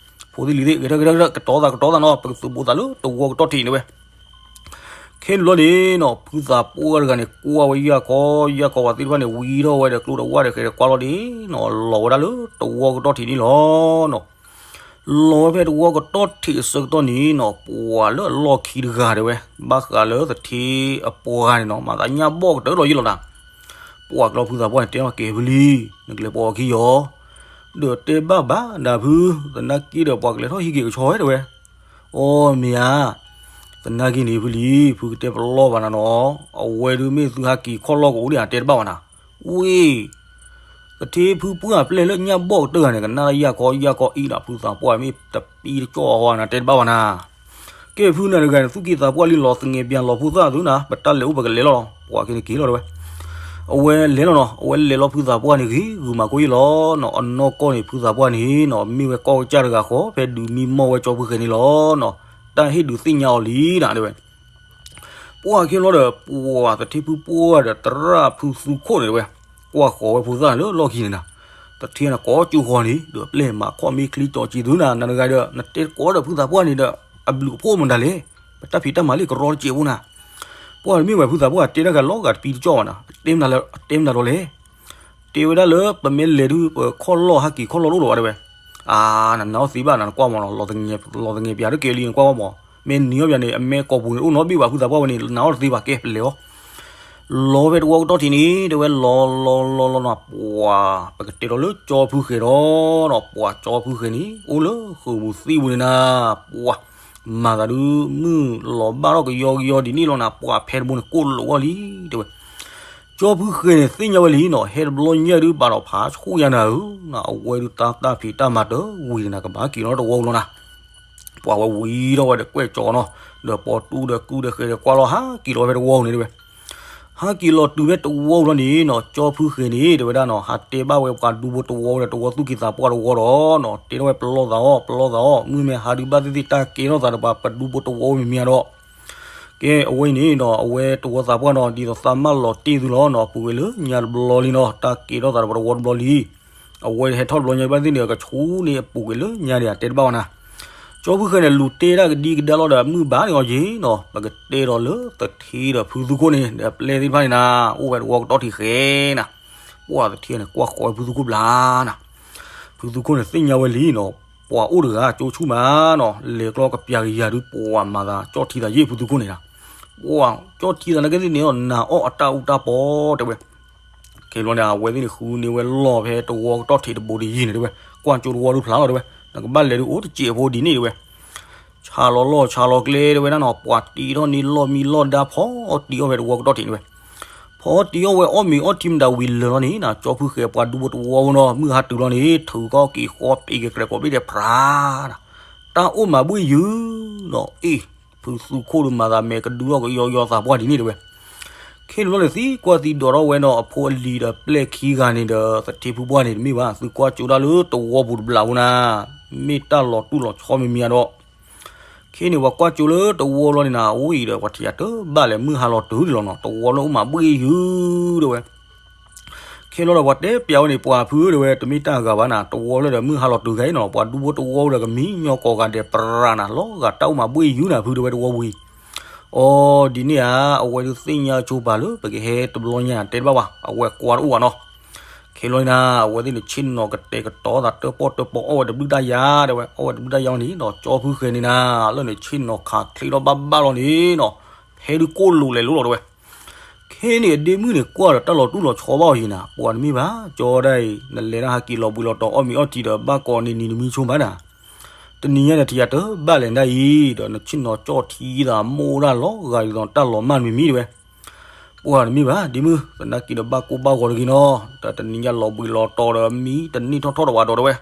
ဖိသ့ၣ်လံၤသ့ၣ် ဂဲၤထၢၣ်ဂဲၤထၢၣ်ဂဲၤထၢၣ် ကတီၤသးကတီၤသးနီၤ ပကသုးဘူးသးလၢတဝီကတီၢ်ထံးန့ၣ်ဝဲ ခဲန့ၣ်ဘျီန့ၣ်နီၤ ဖုသးပှၢ်တဂၤန့ၣ် ကွၢ်ဝဲယၢ်ခီယၢ်ခီ ပှၤသ့ၣ်တဖၣ်န့ၣ် ဝံထီၣ်ဝဲဒီးကျိဒီးဝၣ်ဒီးဃဲၤဒီးကွၢ်လီၤဒ့နီၤ လီၤဝဲဒၣ်လၢတဝီကတီၢ်ထံးန့ၣ်လီၤနီၤ. လီၤဝဲဖဲတဝီကတီၢ်ထံးအဆၢကတီၢ်န့ၣ်နီၤ, ပှၤလၢအလီၢ်ခံတဂၤတဲဝဲ, ဘၣ်ဃးလၢသထ့အပှၤန့ၣ်နီၤ, မၤသးညၣ်ဘီၣ်ကတၢၢ်လီၤယံာ်လီၤနၤ. ပှၤကလီဖုသးပှၢ်န့ၣ် တဲအီၤကဲဖုလံ, နကလဲၤပိာ်အီၤခံယီၤ, ဒီးတဲဘၣ်ဘၣ်ဒၣ်ဖု, သနာ်က့ဒီးပှၤကလဲၤထီၣ်ဟံးက့ၤကဆီဝဲတဲဝဲ. အိ မ့ၢ်ဧါ, သနာ်က့န့ၣ်ဖုလံ, ဖုကတဲပလီၢ်ဘၣ်နၤနီၤ, အဝဲဒုးမ့ၢ်သုဟးက့ၤခီၣ်လီၢ်ကအိၣ်ဒံးဧါ တဲတဘၣ်ဘၣ်နၤ. ဝ့ၢ် သထ့ဖုပှၢ်အပျဲၢ်လၢညၣ်ဘီၣ်ကတၢၢ်ဂၤန့ၣ် ကနၣ်ယၢ်ခီယၢ်ခီအံၤဒီး ဖုသးပှၢ်မ့ၢ်တပံတကၠီၣ်အီၤနၤ တဲတဘၣ်ဘၣ်နၤ. ကဲဖုနၤတဂၤန့ၣ် သူၣ်က့သးပှၢ်လံ လီၤသငဲးပၠးလီၤဖိသၣ်သုနၤ, ပတၢ်လဲၤအိၣ်ပကလဲၤလီၤလီၤ, ပှၤက့ၤန့ၣ်က့ၤလီၤတဲဝဲ. အဝဲလဲၤလီၤနီၤ, အဝဲလဲၤလီၤဖုသးပှၢ်န့ၣ်ဂ့ၤဂုာ်မးခိၣ်ယံာ်လီၤနီၤ, အနီၢ်ကီၢ်န့ၣ် ဖုသးပှၢ်န့ၣ်နီၤ မ့ၢ်ဝဲကီၢ်ကစၢ်တဂၤဃီ ဖဲဒုးမံမီၢ်ဝဲကၠီဖုဃဲၤန့ၣ်လီၤနီၤ, တၢ်ဟ့ၣ်ဒုးသ့ၣ်ညါအီၤလံနၤတဲဝဲ. ပှၢ်ခ့လီၤဒီး ပှၤသထ့ဖုပှၢ်ဒီးသရၣ်ဖုသူခိၣ်န့ၣ်တဲဝဲ, ကွၢ်ဃီၤဝဲဖိသၣ်လၢလီၢ်ခံန့ၣ်နၤ, သထ့န့ၣ်ကိးကၠိဃီန့ၣ် ဒီးပျဲၢ်မၤခီၣ်မ့ၢ်ချံကၠီကၠံသုနၤ, နၤတဂၤဒီး နတဲကိးဒီးဖုသးပှၢ်န့ၣ်ဒီး အဘျုးအဖှိၣ်မတၤလဲၣ်, ပတၢ်ဖံးတၢ်မၤလၢကရီတစဲးဖိနၤ. ပှၢ်တမ့ၢ်ဝဲဖုသးပှၢ်တဲတၢ်ဂၤလီၤဂာ်တပံတကၠီၣ်ဘၣ်နၤ, အတဲမနုၤဒီးလဲၣ် တဲဝဲဒၣ်လၢပမ့ၢ်လဲၤဒုး ပခီၣ်လီၢ်ဟးက့ၤခီၣ်လီၢ်တအိၣ်လၢၤဘၣ်တဲဝဲ. အါ နနာ်အီၤသ့ဘၣ်နၤ နကွၢ်မးနီၤ, လီၤသငဲးပၠးတက့ၤလံ နကွၢ်မး, မ့ၢ်နံၤအီၣ်ပၠးန့ၣ် အမဲကိာ်ပူၤန့ၣ်အိၣ်နီတဘ့ၣ်ဘၣ် ဖုသးပှၢ်ဝဲန့ၣ် နနာ်အီၤတသ့ဘၣ် ကဲပလဲၤအီၤ. လီၤဖဲတဝီကတီၢ်ထံးန့ၣ် တဲဝဲလီၤလီၤလီၤလီၤနီၤ, ပှၤ ပကတဲဒီးလၢကၠီဖုဃဲၤဒီးနီၤ, ပှၤကၠီဖုဃဲၤန့ၣ် အိၣ်လၢဃုာ်ပူၤသံပူၤန့ၣ်နၤ, ပှၤ မၤသးဒုး မုၢ်လီၤဘၣ်ထီၣ်ကယီကယီဒ်န့ၣ်လီၤနၤ, ပှၤဖဲတဘိန့ၣ် ကိၣ်လိာ်အီၤလံ တဲဝဲ. ကၠီဖုဃဲၤန့ၣ် သ့ၣ်ညါဝဲလံနီၤ, ဟဲတဘျီညါဒုး ဘၣ်ဒီးဖးဆူၣ်ယါနၤဧၢ, အဝဲဒုးတၢ်တၢ်ဖံးတၢ်မၤတဝံၤန့ၣ်နၤ ကဘၣ်က့ၤလီၤတဝီပူၤလီၤနၤ. ပှၤဝဲဝံၤထီၣ်ဝဲဒီးကွဲၢ်ကၠီနီၤ, ဒီးပိာ်တူဒီးကူဒီးဃဲၤဒီးကွၢ်လီၤ ဟးက့ၤလီၤဖဲတဝီပူၤန့ၣ်တဲဝဲ. ဟးက့ၤလီၤတုၤဖဲတဝီပူၤလီၤန့ၣ်နီၤ, ကၠီဖုဃဲၤန့ၣ် တဲဝဲဒၣ်နီၤ, ဟးတဲဘၣ်ဝဲပှၤဒူဖိတဝီဒီး တဝီသူၣ်က့သးပှၢ်တဝီဒီးနီၤ, တဲထီၣ်ဝဲပလီၢ်သးအီၤ ပလီၢ်သးအီၤ, မုၢ်မ့ၢ်ဟါဒုးဘၣ်သ့ၣ်သ့ၣ် တၢ်ကဲထီၣ်သးဒီးပှၤပဒူဖိတဝီမံၤမံၤဒီး ကဲအဝဲအံၤန့ၣ်နီၤ, အဝဲတဝီသးပှၢ်နီၤ ဒ်သိးသးမၢလီၤတ့ၢ်သုလီၤနီၤ, ပူၤကွံာ်လၢညါတဘျီလံနီၤ, တၢ်ကဲထီၣ်သးဒီးပတဝီတဘျီလံ. အဝဲဟဲထီၣ်တဘျီညါဘၣ်သ့ၣ်န့ၣ် ကဆူန့ၣ်အပူၤကွံာ်လၢညါန့ၣ် တဲတဘၣ်ဝဲနၤ. ကၠီဖုဃဲၤန့ၣ် လူၤတဲဒၣ်ကဒံကဒါလီၤဒီး မုၢ်ဘၣ်န့ၣ်အီၤယ့ၤနီၤ, ပကတဲဒီးလၢသထ့ဒီးဖုသူခိၣ်န့ၣ် ဒီးပျဲၢ်သ့ၣ်တဖၣ်န့ၣ်နၤ, အိၣ်ဝဲတဝီကတီၢ်ထံးဃဲၤနၤ. ပှၤသထ့န့ၣ် ကွၢ်ဃီၤဝဲဖုသူခိၣ်ဘျါနၤ. ဖုသူခိၣ်န့ၣ် သ့ၣ်ညါဝဲလံနီၤ, ပှၤအိၣ်တဂၤကၠိဆူၣ်မးနီၤ, လဲၤကျီကပျးကယၤဒုး ပှၤမၤသးကၠီၣ်ထံသးယ့ၣ်ဖုသူခိၣ်န့ၣ်နၤ. ပှၤကၠီၣ်ထံသးနာ်က့သ့ၣ်န့ၣ် နၤအီၣ်အတၢ်အူတၢ်ပီတဲဝဲ. ခဲဘျီန့ၣ် အဝဲသ့ၣ်န့ၣ် ဃုန့ၢ်ဝဲလီၢ်ဖဲတဝီကတီၢ်ထံးတဘိတယံၤန့ၣ်တဲဝဲ, ကွၢ်ကၠိတဝီဒုးဖျါလီၤတဲဝဲ, နကဘၣ်လဲၤဒုးအိၣ်တစဲးဖိဒ်န့ၣ်တဲဝဲ. ဆါလီၤလီၢ်ဆါလီၤကျဲတဲဝဲဒၣ်နီၤ, ပှၤတံထီၣ်န့ၢ်လီၢ်မံလီၢ်ဒါ ဖီတံအီၣ်ဖဲတဝီကတီၢ်ထံးန့ၣ်ဝဲ. ဖီတံအီၣ်ဝဲအီၣ်မ့ၤအီထံမတၤဝံၤလၢာ်လီၤန့ၣ်နၤ, ကၠီဖုဃဲၤပှၤဒူဖိတဝီဖိနီၤ, မုၢ်ဟါတုၤလီၤန့ၣ် ထုးကီက့ၤဃီပ့ၤက့ၤကြဲးကိးဘ့ၣ်ဒဲး ဖြါနၤ, တၢ်အိၣ်မၤဘှ့ၣ်ယုာ်နီၤ, အ့ၣ် ဖုသူခိၣ်ဒီးမၤသးမဲာ်ကဒုထီၣ်ကယီယီသးပှၢ်ဒ်န့ၣ်တဲဝဲ. ခဲန့ၣ်ဘျီန့ၣ် သံကွၢ်သံဒိးထီၣ်ဝဲနီၤ, အဖိအလံၤဒီးပျဲၢ်ခံဂၤန့ၣ်ဒီး သထ့ဖုပှၢ်န့ၣ်တမ့ၢ်ဘၣ်, သုကွၢ်ကၠိဒၣ်လၢတဝီပူၤတဘျီဖိနၤ, မ့ၢ်တၢ်လီၤတူၢ်လီၤဆီမံၤမံၤဒီး ခဲန့ၣ် ပှၤကွၢ်ကၠိလၢတဝီလီၤန့ၣ်နၤ, အဝဲအံၤဒီး ပှၤထံၣ်ယၤတဘၣ်လဲၣ်, မုၢ်ဟါလီၤတုၤဒံးလီၤနီၤ, တဝီလၢအိၣ်မၤဘှ့ၣ်ယုာ်တဲဝဲ. ခဲလီၤဒီး ပှၤတဲပျးဝဲန့ၣ် ပှၤဖုတဲဝဲ, တမ့ၢ်တၢ်ဂၤဘၣ်နၤ, တဝီလၢဒီးမုၢ်ဟါလီၤတုၤဂၤအံၤနီၤ, ပှၤဒူဖိတဝီဒီးကမံညီကိးဂၤဒဲးပြးနၤ, လီၤဂာ်တၢ်အိၣ်မၤဘှ့ၣ်ယုာ်နၤဖုတဲဝဲတဝီဝံၤ. အီ ဒ်န့ၣ်ဧါ, အဝဲဒုးသ့ၣ်ညါဆိပာ်လၢ ပကဟဲတဘျီညါတဲတဘၣ်ဘၣ်, အဝဲကွၢ်တအိၣ်ဘၣ်နီၤ. ခဲလီၤန့ၣ်နၤ, အဝဲသ့ၣ်န့ၣ် ဆ့ၣ်နီၤကတဲာ်ကတီၤသးတၢၣ်ပီၣ်တၢၣ်ပီ အီၣ်ဝဲတဘျုးတၢ်ယါတဲဝဲ, အီၣ်ဝဲတဘျုးတၢ်ယါန့ၣ်ဒီး ကၠီဖုဃဲၤန့ၣ်နၤ, လၢန့ၣ်ဆ့ၣ်နီၤခးချ့ထီၣ်ဘၣ်ဘၣ်လီၤန့ၣ်နီၤ, ဖဲဒုးကိၣ်လိာ်လဲၤလိာ်လီၤတဲဝဲ. ခဲန့ၣ်အဒ့မုၣ်န့ၣ် ကွၢ်ဒီးတၢ်လီၤတူၢ်လီၤဆီဘၣ်အီၤယံၤနၤ, ပှၤတမ့ၢ်ဘၣ်, ကၠီဒၣ်အံၤ နလဲၤတၢ်ဟးက့ၤလီၤဘှံးလီၤတီၤ အီၣ်မ့ၤအီထံဒီး ဘၣ်ကိးနံၤနံၤနမံဆိမးနၤ, တနံၤညါန့ၣ် ထံၣ်ယၤတဘၣ်လဲၣ်ဒၣ်အံၤ, ဒီးနဆ့ၣ်နီၤကၠီထံသးမိၢ်ဒၣ်လီၤဂာ်ဒ်သိးတၢ်လီၤမၢ်မံၤမံၤတဲဝဲ. ပှၤတမ့ၢ်ဘၣ် ဒ့မုၣ်, သနာ်က့ဒီးဘၣ်ကိၢ်ဘၣ်ဂီၤတဂ့ၤနီၤ, ဒီးတနံၤညါလီၤဘှံးလီၤတီၤဒီးမံတန့ၢ်ထီၣ်ထီၣ်ဒီးဝဲဒီးတဲဝဲ.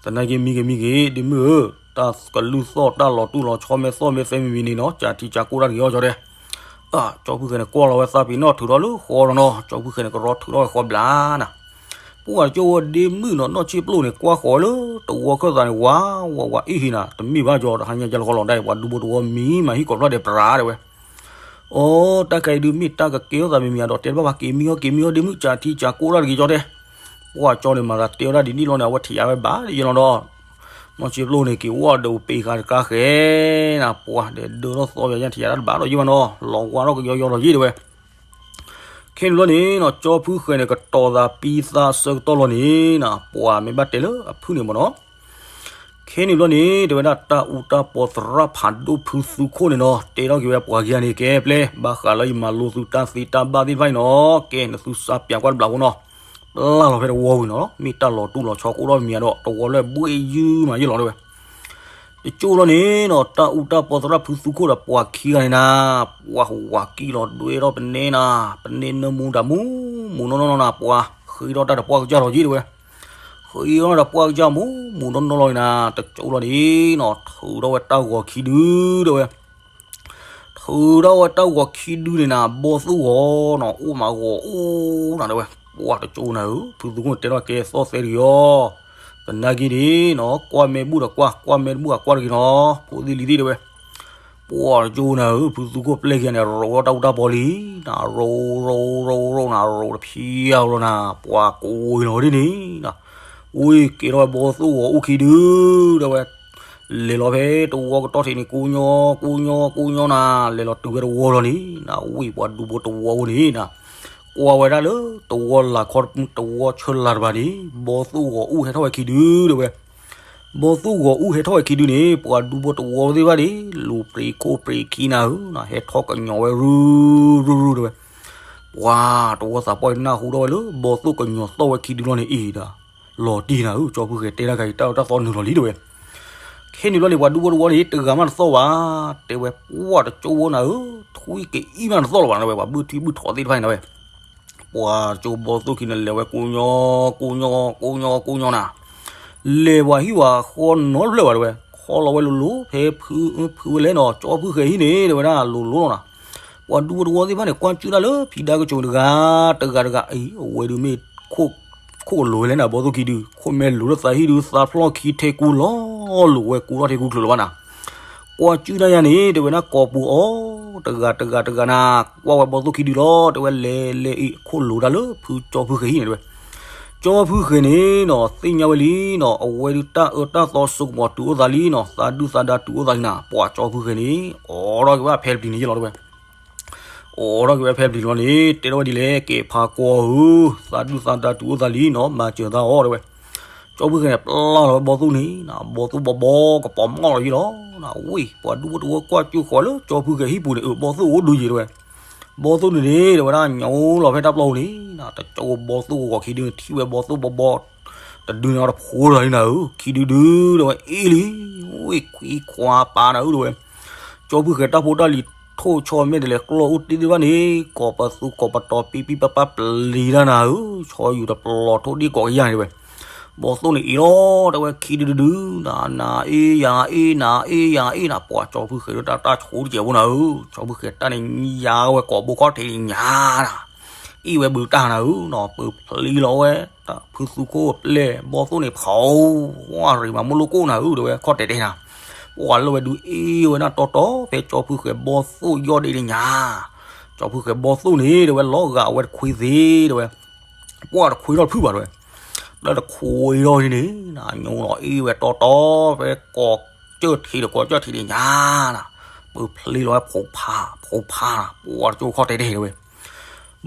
သနာ်က့မံက့ၤမံက့ၤ ဒ့မုၣ်ဧၢ, တၢ်ကလုၢ်သီၣ်တၢ်လီၤတူၢ်လီၤဆီမ့ၢ်သီၣ်မ့ၢ်သဲမံၤမံၤန့ၣ်နီၤ, ကၠးထံကၠးကိၢ်တၢ်တဂ့ၤအီၤကၠီတဲ. အၢ ကၠီဖုဃဲၤန့ၣ် ကွၢ်လီၤဝဲသးပ့ၤနီၣ်ထုးထီၣ်လၢဃီလီၤနီၤ, ကၠီဖုဃဲၤန့ၣ် ကရီထုးထီၣ်ဝဲဃီဘျါနၤ. ပှၤကၠီဝဲဒ့မုၣ်နီၤ, နီၢ်ဆ့ၣ်ပျိၣ်န့ၣ် ကွၢ်ဃီၤလၢတဝီခၢၣ်သးန့ၣ် ဝးဝးဝးအ့ၣ်ဟ့နၤ, တမ့ၢ်ဘၣ်ကၠီ တဟါညါကၠီလၢဃီလီၤဒၣ်အံၤ ပှၤဒူဖိတဝီမံမၤဟံၣ်ကိးဖျၢၣ်ဒဲးပြးတဲဝဲ. အီ တၢ်ခဲအံၤဒုးမ့ၢ်တၢ်ကကဲထီၣ်သးမံၤမံၤဒီး တဲတဘၣ်ဘၣ် က့ၤမံအီၤ က့ၤမံအီၤ ဒ့မုၣ် ကၠးထံကၠးကိၢ်တၢ်တဂ့ၤကၠီတဲ. ပှၤကၠီန့ၣ် မၤသးတဲဝဲဒၣ်ဒ်န့ၣ်လီၤန့ၣ် အဝဲထံၣ်ယၤဝဲဘၣ်ယဲလီၤဒီး နီၢ်ဆ့ၣ်ပျိၣ်န့ၣ် က့ၤဝီဒီးပ့ၤဃာ်တကါဃဲနၤ, ပှၤဒဲးဒၢထီၣ်သီယၤညါ ထံၣ်ယၤတၢ်တဘၣ်ဒီးယဲဘၣ်နီၤ, လီၤဝါထီၣ်ကယီယီလီၤယဲတဲဝဲ. ခဲန့ၣ်လီၤန့ၣ်နီၤ ကၠီဖုဃဲၤန့ၣ် ကတီၤသးပံသးဆၢကတီၢ်လီၤန့ၣ်နီၤ ပှၤမ့ၢ်ဘၣ်တဲလၢအဖုၣ်န့ၣ်မ့ၢ်နီၤ. က ခဲန့ၣ်ဘျီန့ၣ် တဲဝဲဒၣ်တၢ်အူတၢ်ပီသရၣ်ဖးဒိၣ်ဖုသူခိၣ်န့ၣ်နီၤ တဲထီၣ်က့ၤဝဲပှၤခံဂၤန့ၣ် ကဲပျဲၢ် ဘၣ်ဃးလၢယမၤလိသုတၢ်သ့တၢ်ဘၣ်သ့ၣ်တဖၣ်အံၤနီၤ ကဲ နသုစးပၠးကွၢ်တဘျီဖိနီၤ ပျၢ်လီၤဖဲတဝီဝံၤနီၤ မ့ၢ်တၢ်လီၤတူၢ်လီၤဆီကအိၣ်ထီၣ်မံၤဒီး တဝီလၢဘှ့ၣ်ယုၢ်မးယုၢ်လီၤတဲဝဲ တကၠိလီၤန့ၣ်နီၤ တၢ်အူတၢ်ပီသရၣ်ဖုသူခိၣ်ဒီးပှၤခံဂၤန့ၣ်နၤ ပှၤဟူးဝးကံၣ်လီၤဒွဲထီၣ်ပနဲနၤ ပနဲနၢမူတၢ်မူ မူနီၢ်နီၢ်နီၢ်နၤ ပှၤဃ့ထီၣ်တၢ်တပှၢ်ကစၢ်လီၤက့တဲဝဲ ဃ့ထီၣ်တၢ်တပှၢ်ကစၢ်မူ မူနီၢ်နီၢ်လီၤန့ၣ်နၤ တကၠိလီၤန့ၣ်နီၤ ထုးထီၣ်ဝဲတၢ်ဂီၤခံဒုတဲဝဲ ထုးထီၣ်ဝဲတၢ်ဂီၤခံဒုန့ၣ်နၤ ဘီသိၣ်ဂီၤနီၤ အိၣ်မးဂီၤအိၣ်နၤတဲဝဲ ပှၤတကၠိနၤဧၢ ဖုသူခိၣ်တဲထီၣ်ကဲသီၣ်သဲတဂ့ၤအီၤ သနာ်က့န့ၣ်နီၤ ကွၢ်မဲဘူၣ်ဒီးကွၢ် ကွၢ်မဲတဘူၣ်အကွၢ်တဂ့ၤနီၤ ဖိသ့ၣ်လံၤသ့ၣ်တဲဝဲ ပှၤတကၠိနၤဧၢ ဖုသူခိၣ်ပျဲၢ်ခံဂၤန့ၣ် ရိးထီၣ်တၢ်အူတၢ်ပီလံ နၤ ရိးရိးရိးရိးနၤ ရိးတဖံးအါဘျီနၤ ပှၤကိးဝဲလီၤဒ်န့ၣ် ဝ့ၢ်ကဲထီၣ်ဝဲဘီသိၣ်ဂီၤအိၣ်ခံဒုတဲဝဲ လဲၤလီၤဖဲတဝီကတီၢ်ထံးန့ၣ် ကိညီ ကိညီ ကိညီနၤ လဲၤလီၤတုၤဝဲတဝီလီၤန့ၣ် နၤ ဝ့ၢ်ပှၤဒူဖိတဝီဖိန့ၣ်နၤ ကွၢ်ဝဲဒၣ်လၢတဝီလၢ်ခီ တဝီဆၢလၤတဘၣ်န့ၣ် ဘီသိၣ်ဂီၤအိၣ်ဟဲထီၣ်ဝဲခံဒုတဲဝဲ ဘီသိၣ်ဂီၤအိၣ်ဟဲထီၣ်ဝဲခံဒုန့ၣ် ပှၤဒူဖိတဝီသ့ၣ်တဖၣ်န့ၣ် လူၤပြံးခိၣ်ပြံးခံနၤဧၢ ဟဲထီၣ်ကညီၤဝဲရုၢ်ရုၢ်ရုၢ်တဲဝဲ ပှၤတဝီသးပှၢ်အံၤနၢ်ဟူထီၣ်ဝဲလၢ ဘီသိၣ်ကညီၤသီၣ်ဝဲခံဒုလီၤန့ၣ်အံၤဒီး လီၤတံၢ်နၤဧၢ ကၠီဖုဃဲၤတဲတၢ်ခါအံၤ တၢ်အၢတၢ်သီနုာ်လီၤလံတဲဝဲ ခဲန့ၣ်ဘျီန့ၣ် ပှၤဒူဖိတဝီန့ၣ် တဂၤမးတသီၣ်ဘၣ် တဲဝဲ ပှၤတကၠိဝဲနၤဧၢ ထွံၣ်ကအံၣ်မးတသီၣ်လၢၤဘၣ်နဝဲ ပှၤဘုၣ်ထံဘုၣ်ထီသ့ၣ်တဖၣ်န့ၣ်နဝဲ ပှၤကၠိဘီသိၣ်ခံန့ၣ် လဲၤဝဲကိညီ ကိညီ ကိညီ ကိညီနၤ လဲၤပှၤဟံၣ်ပှၤဃီနီတဖျၢၣ်ဘၣ်တဲဝဲ ခီလီၤဝဲလိၤလိၤ ဖဲဖုဖုဝဲလဲၣ်နီၤ ကၠီဖုဃဲၤဟံၣ်န့ၣ် တဲဝဲဒၣ်လိၤလိၤလီၤနၤ ပှၤဒူဖိတဝီသ့ၣ်တဖၣ်န့ၣ် ကွၢ်ကၠူၣ်တၢ်လၢဖံဒါကစိၤတဂၤ တဂၤတဂၤ အံၤ အဝဲဒုးမ့ၢ် ခိၣ်ကလိၤဝဲလဲၣ်နၤ ဘီသိၣ်ခံဒု ခိၣ်မဲလိၤလၢသးဟံၣ်ဒုးသးဖျီၣ်ခံထဲကူလီၤလိၤဝဲကူထီၣ်ထဲကူချုးလီၤဘၣ်နၤ ကွၢ်ကၠူၣ်တၢ်ယါန့ၣ် တဲဝဲဒၣ်ကိးပူၤအီၤ တဂၤတဂၤတဂၤနၤ ကွၢ်ဝဲဘီသိၣ်ခံဒုလီၤ တဲဝဲလဲၤလဲၤအံၤ အခိၣ်လိၤတၢ်လၢဖုကၠီဖုဃဲၤဟံၣ်န့ၣ်တဲဝဲ ကၠီဖုဃဲၤန့ၣ်နီၤ သ့ၣ်ညါဝဲလံနီၤ အဝဲဒုးတၢ်အၢတၢ်သီစိကမီၤတုၤအိၣ်သးလံနီၤ သးဒုၣ်သးဒါတုၤအိၣ်သးလံနၤ ပှၤကၠီဖုဃဲၤန့ၣ် အိးထီၣ်က့ၤဝဲဖဲပျံၤန့ၣ်ယလီၤတဲဝဲ အိးထီၣ်က့ၤဝဲဖဲပျံၤန့ၣ်လီၤန့ၣ် တဲထီၣ်ဝဲဒ်လဲၣ် ကဲဖးကွီဧၢ သးဒုၣ်သးဒါတုၤအိၣ်သးလံနီၤ မၤစၢၤသးအီၤတဲဝဲ ကၠီဖုဃဲၤန့ၣ် ပျၢ်လီၤဝဲဘီသိၣ်န့ၣ်နီၤ ဘီသိၣ်ဘီဘီကပီၤမီၣ်လီၤယံလီၤ ဝ့ၢ် ပှၤဒူဖိတဝီကွၢ်ကၠူၣ်ဃီၤလၢကၠီဖုဃဲၤဟံၣ်ပူၤန့ၣ် အၢ ဘီသိၣ်အိၣ်ဒုးယံၤတဲဝဲ ဘီသိၣ်န့ၣ်န့ၣ် တဲဝဲဒၣ်ညိလီၤဖဲတၢ်ပျီပူၤန့ၣ် တကၠိဘီသိၣ်ဂီၤခံဒုန့ၣ် ထံၣ်ဝဲဘီသိၣ်ဘီဘီ တဒုန့ၣ်အတဖိလီၤလံနၤဧၢ ခံဒုဒုတဲဝဲအ့ၣ်လံ ဝ့ၢ်ခွံခွါပာ်နၤဧၢတဲဝဲ ကၠီဖုဃဲၤတၢ်ဖိတၢ်လံၤထိၣ်ဆီမဲာ်တလဲၤကျီၢ်အိၣ်တ့ၢ်သ့ၣ်တဖၣ်န့ၣ် ကိးပသူကိးပတီၤပံပံပပၢ်ပျံၤတၢ်နၤဧၢ ဆီယူၤတပျီၤထိၣ်ဒံၣ်ကိးကယၤန့ၣ်တဲဝဲ ဘီသိၣ်န့ၣ်အ့ၣ်လီၤ တဲဝဲခံဒုဒုဒု နၤနၤအ့ၣ်ယၤအ့ၣ် နၤအ့ၣ်ယၤအ့ၣ်နၤ ပှၤကၠီဖုဃဲၤဒုးတၢ်တၢ်ဆိတစဲးဖိနၤဧၢ ကၠီဖုဃဲၤတၢ်န့ၣ် ယၤဝဲကိးဘိခီၣ်ထံးန့ၣ်ညါနၤ အ့ၣ်ဝဲဘုးတၢ်နၤဧၢနီၤ ပၢၤဖျ့လီၤဝဲ ဖုသူခိၣ်ပျဲၢ်ဘီသိၣ်န့ၣ်ဖီ ဝါရံးမးမိၢ်လိၣ်ကိၣ်နၤဧၢ တဲဝဲခီၣ်တဲာ်တဲာ်နၤ ပှၤလၢဝဲဒုးအ့ၣ်ဝဲဒၣ်တီတီ ဖဲကၠီဖုဃဲၤဘီသိၣ်ယီၢ်ဒ့န့ၣ်ညါ ကၠီဖုဃဲၤဘီသိၣ်န့ၣ် တဲဝဲလီၤဂာ်အဝဲတခွ့သ့ တဲဝဲ ပှၤတခွ့ထီၣ်တဖုဘၣ်တဲဝဲ လၢတခွ့ထီၣ်န့ၣ် နၤညိလီၤအ့ၣ်ဝဲတီတီ ဖဲကီၢ်ကၠၢၢ်ထံးဒီးကီၢ်ကၠၢၢ်ထံးန့ၣ်ညါနၤ ပၢၤဖျ့လီၤဝဲဖိဖး ဖိဖးနၤ ပှၤတကၠိခီၣ်တဲာ်တဲာ်တဲဝဲ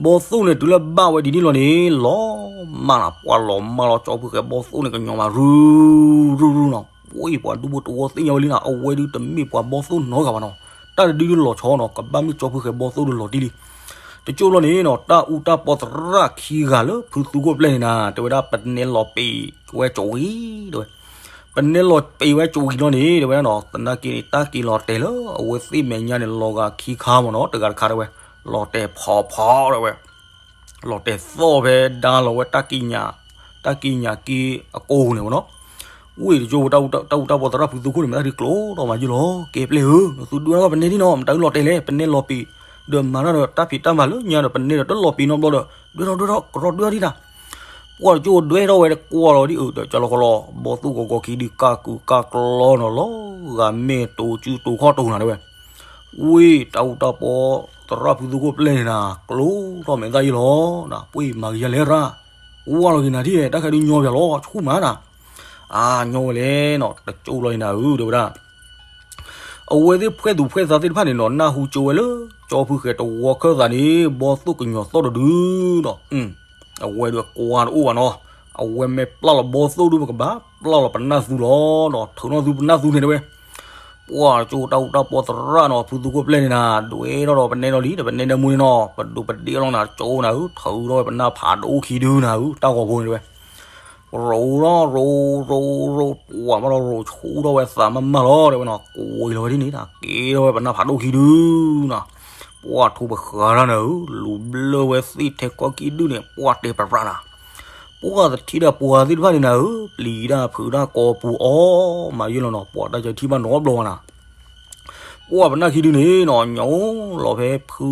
ဘီသိၣ်န့ၣ် တုၤလၢဘၣ်ဝဲဒ်န့ၣ်လီၤန့ၣ် လီၤမၢ်နၤ ပှၤလီၤမၢ်လီၤ ကၠီဖုဃဲၤဘီသိၣ်န့ၣ် ကညီၤမး ရုၢ်ရုၢ်ရုၢ်နီၤ ဝ့ၢ်ပှၤဒူဖိတဝီသ့ၣ်ညါဝဲလံနၤ အဝဲဒုးတမ့ၢ်ပှၤဘီသိၣ်နီတဂၤဘၣ်နီၤ တၢ်တဒုဒုလီၤဆီနီၤ ကဘၣ်မ့ၢ်ကၠီဖုဃဲၤဘီသိၣ်ဒုးလီၤတံၢ်လံ တကၠိလီၤန့ၣ်နီၤ တၢ်အူတၢ်ပီသရၣ်ခံဂၤလၢဖုသူခိၣ်ပျဲၢ်န့ၣ်နၤ တဲဝဲဒၣ်ပနဲလီၤပံာ်ဝဲကဝံၤ တဲဝဲ ပနဲလီၤပံာ်ဝဲကဝံၤလီၤန့ၣ် တဲဝဲဒၣ်နီၤ သနာ်က့န့ၣ် တၢ်က့ၤလီၤတဲာ်လၢအဝဲသ့ၣ်မဲာ်ညါန့ၣ် လီၤဂာ်ခံခါမ့ၢ်နီၤ တဂၤတခါတဲဝဲ လီၤတဲာ်ဖီဖီတဲဝဲ လီၤတဲာ်သီၣ်ဖဲဒါလီၤဝဲ တၢ်ကံးညာ်က့အကိာ်ပူၤန့ၣ်မ့ၢ်နီၤ ဝ့ၢ်တကၠိ တၢ်အူတၢ်ပီသရၣ်ဖုသူခိၣ်န့ၣ် မတၤဒုးကျိၤထီၣ်မးယုၢ်လီၤ ကဲပျဲၢ်ဧၢ နသုဒွဲထီၣ်ပနဲဒ်နီၤ မတၤဒုးလီၤတဲာ်လဲၣ် ပနဲလီၤပံာ် ဒီးမၤတၢ်ဒီးတၢ်ဖံးတၢ်မၤလၢညါဒီး ပနဲဒီးတလီၤပံာ်နီတဘျီဒီး ဒွဲထီၣ်ဒွဲထီၣ် ကရီဒွဲထီၣ်ဒံးနၤ ပှၤတကၠိဒွဲထီၣ်ဝဲတကွၢ်လီၤဒ်အၢ ဒီးကၠီလီၤဃီလီၤ ဘီသိၣ်ဂီၤဂီၤခံဒုးကၢ်ကုာ်ကၢ်ကျီနီၤ လီၤဂာ်မ့ၢ်တိၤစုတိၤခီၣ်တိၤနၤတဲဝဲ ဝ့ၢ်တၢ်အူတၢ်ပီသရၣ်ဖုသူခိၣ်ပျဲၢ်န့ၣ်နၤ ကျိၤထီၣ်မဲာ်သၣ်ယုၢ်လီၤ ပှ့ၤမၤကယၤလဲၣ်ရၣ် ဝါလီၤက့ၤနၤဒ် တၢ်ခါဒုးညီပၠးလီၤ ဆူၣ်မးနၤ အါညီဝဲလဲၣ်နီၤ တကၠိလီၤအံၤနၤဧၢ တဲဝဲဒၣ် အဝဲသ့ၣ်ဖှဲၣ်သူၣ်ဖှဲၣ်သးသ့ၣ်တဖၣ်န့ၣ်နီၤ နၢ်ဟူကၠိဝဲလၢ ကၠီဖုဃဲၤတဝီခၢၣ်သးန့ၣ် ဘီသိၣ်ကညီၤသီၣ်တဒုနီၤ အဝဲဒုးကွၢ်တအိၣ်ဘၣ်နီၤ အဝဲမ့ၢ်ပျၢ်လီၤဘီသိၣ်ဒုးပကဘၣ် ပျၢ်လီၤပနၢ်သူလီၤဒီး ထုးနီၣ်သုပနၢ်သူန့ၣ်တဲဝဲ. ပှၢ်တကၠိတၢ်အူတၢ်ပီသရၣ်နီၤ ဖုသူခိၣ်ပျဲၢ်န့ၣ်နၤ ဒွဲထီၣ်ဒီးပနဲဒီးလံ ဒီးပနဲဒဲမူန့ၣ်နီၤ ပဒိးပဒ့အီၤလီၤနၤ ကၠိနၤဧၢ ထုးထီၣ်ဝဲပနၢ်ဖးဒိၣ်ခံဒုနၤဧၢ တၢ်ဂီၤဖိန့ၣ်တဲဝဲ. ရိၤလီၤ ရိၤ ရိၤ ရိၤ ပှၢ်ဘၣ်ဒီးရိၤဆူၣ်ထီၣ်ဝဲသးမးမးလီၤ တဲဝဲနီၤ ကွံာ်လီၤဝဲဒ်န့ၣ် ကဲထီၣ်ဝဲပနၢ်ဖးဒိၣ်ခံဒုနီၤ. ပှၢ်ထူပဃာ်တၢ်နၤဧၢ လူၤဘျၢဝဲသ့ၣ်ထဲကီၢ်ကံၣ်ဒုၣ်န့ၣ် ပှၢ်တဲပရၣ်နၤ ပှၢ်သထံၣ်ဒီးပှၤသ့ၣ်တဖၣ်န့ၣ်နၤဧၢ ပျံၤတၢ်ဖုးတၢ်ကိးပူၤအီၣ်မးယဲၢ်လီၤနီၤ ပှၢ်တၢ်ကထံၣ်ဘၣ်နီတဘျီဘၣ်နၤ. ပှၢ်ပနၢ်ခံဒုန့ၣ်နီၤ ညီလီၤဖဲ ဖု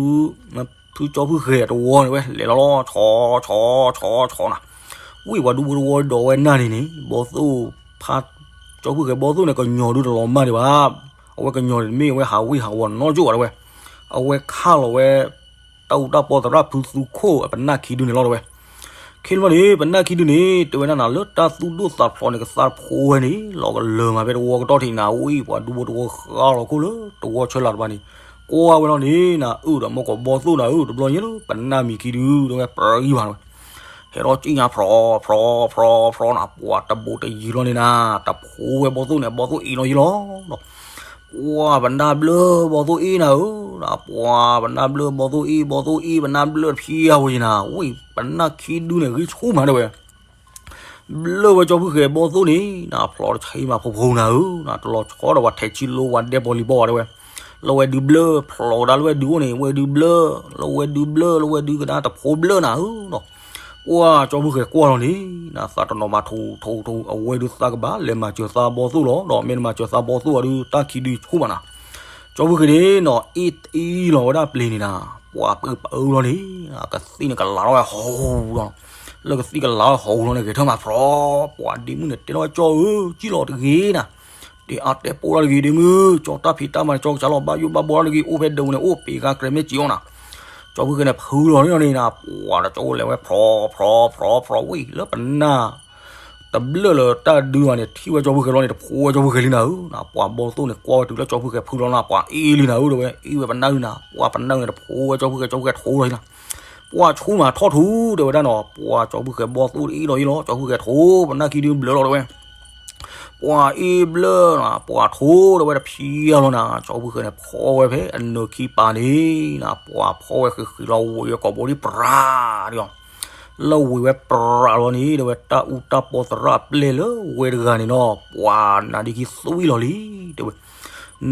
ကၠီဖုၣ်ဃဲတဝီန့ၣ်ဝဲ လဲၤလီၤလီၤ ဆီ ဆီ ဆီ ဆီနၤ. ဝံၢ်ပှၤဒူဖိတဝီဒီးဝဲနၢ်န့ၣ်န့ၣ် ဘီသိၣ်ဖး ကၠီဖုၣ်ဃဲဘီသိၣ်န့ၣ် ကညီၤဒုတလီၤမၢ်ဒံးဘၣ်. အဝဲကညီၤန့ၣ်တမ့ၢ်အဝဲဟးဝ့ၢ်ဟးဝီၤနီတကၠိၣ်ဘၣ်တဲဝဲ. အဝဲခးလီၤဝဲ တၢ်အူတၢ်ပီသရၣ်ဖုသူခိၣ်အပနၢ်ခံဒုန့ၣ်လီၤတဲဝဲ. ခဲန့ၣ်ဘျီန့ၣ် ပနၢ်ခံဒုန့ၣ် တဲဝဲဒၣ်နၤ လၢတၢ်သူၣ်ဒိၣ်သးဖျိးန့ၣ် ကသါတဖိဝဲန့ၣ် လီၤကလၢၤမးဖဲတဝီကတီၢ်ထံးနၤ ဝံၢ်ပှၤဒူဖိတဝီဃါလီၤခိၣ်လၢတဝီဆၢလၤတဘၣ်န့ၣ် ကွၢ်ဝဲလီၤန့ၣ်နၤ အၢၣ်ဒီးမ့ၢ်ကိးဘီသိၣ်နၤဧၢ တဘျီညါလၢ ပနၢ်မံၤခံဒုတဲဝဲ ပြံဘၣ်တဲဝဲ ဟဲထီၣ်ကံၣ်ညါဖြီ ဖြီ ဖြီ ဖြီနၤ ပှၢ်တဘိးတယံၤလီၤန့ၣ်နၤ တဖိဝဲဘီသိၣ်န့ၣ် ဘီသိၣ်အ့ၣ်လီၤယံၤလီၤဒီး ပှၢ်ပနၢ်ဘျၢဘီသိၣ်အ့ၣ်နၤဧၢ, ပှၢ်ပနၢ်ဘျၢဘီသိၣ်အ့ၣ် ဘီသိၣ်အ့ၣ်ပနၢ်ဘျၢတဖျါဝဲယံၤနၤ, ဝံၣ်ပနၢ်ခံဒုန့ၣ်ဂံၢ်ဆူၣ်မးတဲဝဲ, ဘျၢဝဲကၠီဖုၣ်ဃဲဘီသိၣ်န့ၣ် နဖျိးတဆံမးဖိဖိနၤဧၢ,နတလီၤဆီဒီးပှၤထဲးဆံလိဝဲဒဲပီၤလံၤဘီတဲဝဲ, လၢဝဲဒုဘျၢ ဖျိးဒၣ်လၢဝဲဒုအိၣ်န့ၣ် ဝဲဒုဘျၢ, လၢဝဲဒုဘျၢ လၢဝဲဒုကဒါတဖိဘျၢနၤဧၢနီၤ ပှၢ်ကၠီဖုၣ်ဃဲကွၢ်လီၤန့ၣ် နသးတနီၤမၤထူထူထူ အဝဲဒုသးကဘၣ်လဲၤမၤစၢၤသးဘီသိၣ်လီၤ, ဒီးမ့ၢ်နမၤစၢၤသးဘီသိၣ်အဒုတၢ်ခံဒုဆူၣ်ဘၣ်နၤ, ကၠီဖုၣ်ဃဲန့ၣ်နီၤ အ့ၣ်တအံလီၤဝဲဒၣ်ပျ့ၤန့ၣ်နၤ, ပှၢ်ပၢပၢလီၤန့ၣ် ကသံၣ်န့ၣ်ကလးထီၣ်ဝဲဟီၣ်လီၤ, လၢကသံၣ်ကလးထီၣ်ဟီၣ်လီၤန့ၣ် ဂဲၤထၢၣ်မးဖြီ, ပှၢ်ဒ့မုၣ်န့ၣ်တဲထီၣ်ဝဲကၠီဧၢ ကံၣ်လီၤတဂ့ၤနၤ, တဲအါတဲပိၢ်တၢ်တဂ့ၤဒ့မုၣ်, ကၠီတၢ်ဖံးတၢ်မၤန့ၣ် ကၠီကစးလီၤဘၣ်ယိၣ်ဘၣ်ဘီတၢ်တဂ့ၤ အိၣ်ဖဲဒိးန့ၣ် အိၣ်ပ့ၤဂၤကြဲးမ့ၢ်စံးအီၤနၤ, ကၠီဖုၣ်ဃဲန့ၣ်ဖုလီၤန့ၣ်နၤ, ပှၢ်တကၠိလဲၤဝဲဖြီ ဖြီ ဖြီ ဖြီ ဝံၣ်လၢပနၢ် တဘျၢၣ်လၢတၢ်ဒုဘၣ်န့ၣ် ထံၣ်ဝဲကၠီဖုၣ်ဃဲလီၤန့ၣ် တဖိဝဲကၠီဖုၣ်ဃဲလံနၤဧၢ, ပှၢ်ဘီသိၣ်န့ၣ် ကွၢ်ဝဲတုၤလၢကၠီဖုၣ်ဃဲဖုလီၤနၤ ပှၢ်အ့ၣ်လံနၤဧၢ တဲဝဲ, အ့ၣ်ဝဲပနၢ်လံနၤ, ပှၢ်ပနၢ်န့ၣ် တဖိဝဲကၠီဖုၣ်ဃဲ ကၠီဖုၣ်ဃဲထိလီၤလံနၤ, ပှၢ်ဆူၣ်မးထီၣ်ထူတဲဝဲဒၣ်နီၤ, ပှၢ်ကၠီဖုၣ်ဃဲဘီသိၣ်အ့ၣ်လီၤအ့ၣ်လီၤ ကၠီဖုၣ်ဃဲထိ ပနၢ်ခံဒုဘျၢလီၤတဲဝဲ ပှၢ်အ့ၣ်ဘျၢနၤ ပှၢ်ထိတဲဝဲတဖျါလီၤနၤ, ကၠီဖုၣ်ဃဲန့ၣ် ဖီဝဲဖဲအနၢၤခံပၤန့ၣ်နၤ, ပှၢ်ဖီဝဲဃံးဃံးလီၤ ဝံၤဝဲကိာ်ဘိဒံးပြးဒံးအီၤ, လၢဝံၤဝဲပြးလီၤန့ၣ် တဲဝဲတၢ်အူတၢ်ပီသရၣ်အပျဲၢ်လၢဝဲတဂၤန့ၣ်နီၤ, ပှၢ်နါဒ့ခံသွံၣ်လီၤလံ, တဲဝဲ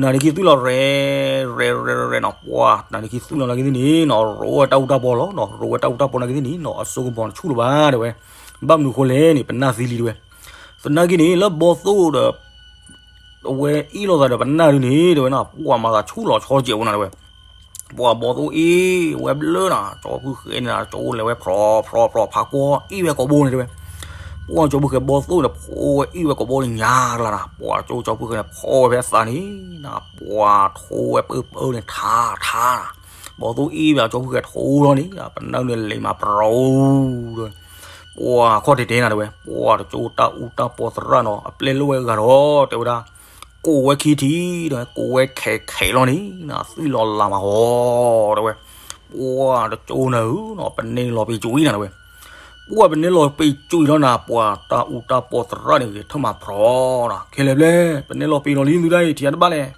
နါဒ့ခံသွံၣ်လီၤရဲၣ် ရဲၣ်ရဲၣ်ရဲၣ်နီၤ, ပှၢ်နါဒ့ခံသွံၣ်လီၤနာ်က့သ့ၣ်န့ၣ်နီၤ ရိဝဲတၢ်အူတၢ်ပီလီၤနီၤ, ရိဝဲတၢ်အူတၢ်ပီနာ်က့သ့ၣ်န့ၣ်နီၤ အစိကမီၤတဆူၣ်လၢၤဘၣ်တဲဝဲ, ဘၣ်မနုၤဃိလဲၣ်န့ၣ် ပနၢ်သံလံတဲဝဲ သနာ်က့န့ၣ် လၢဘီသိၣ်ဒီး အဝဲအ့ၣ်လိာ်သးဒီးပနၢ်ဒုန့ၣ် တဲဝဲနီၤ ပှၢ်မၤသးဆူၣ်လီၤဆီစဲးဝဲနၤတဲဝဲ, ပှၢ်ဘီသိၣ်အ့ၣ်ဝဲဘျၢနၤ ကၠီဖုၣ်ဃဲန့ၣ်နၤ ကၠီလဲၤဝဲဖြီဖြီဖြီ ဖးကွီအ့ၣ်ဝဲကိာ်ဘိန့ၣ်တဲဝဲ, ပှၢ်ကၠီဖုၣ်ဃဲဘီသိၣ်န့ၣ် ဖီဝဲအ့ၣ်ဝဲကိာ်ဘိန့ၣ်ညါကလါနၤ, ပှၢ်ကၠီကၠီဖုၣ်ဃဲန့ၣ် ဖီဝဲဖဲအသးန့ၣ်နၤ ပှၢ်ထိဝဲပၢပၢန့ၣ်ထါထါနၤ, ဘီသိၣ်အ့ၣ်ဝဲကၠီဖုၣ်ဃဲထိလီၤန့ၣ် ပနၢ်န့ၣ်လဲၤမၤပြိ ပှၢ်ခီၣ်တဲာ်တဲာ်နၤတဲဝဲ, ပှၢ်တကၠိတၢ်အူတၢ်ပီသရၣ်နီၤ အပျဲၢ်လိာ်ဝဲအဂၤဒီး တဲဝဲဒၣ် ကိးဝဲခံထံၣ်တဲဝဲ ကိးဝဲခဲခဲလီၤန့ၣ်နၤ သွံၣ်လီၤလးမးဂီၤတဲဝဲ, ပှၢ်တကၠိနၤဧၢနီၤ ပနဲလီၤပံာ်ကွံာ်နၤတဲဝဲ, ပှၢ်ပနဲလီၤပံာ်ကွံာ်လီၤနၤ ပှၢ်တၢ်အူတၢ်ပီသရၣ်န့ၣ်ဂဲၤထၢၣ်မၤပြိနၤ ခဲလၢာ်ဘျဲၣ် ပနဲလီၤပံာ်လီၤလံသုဒၣ်အံၤ ထံၣ်အါတဘၣ်လဲၣ်,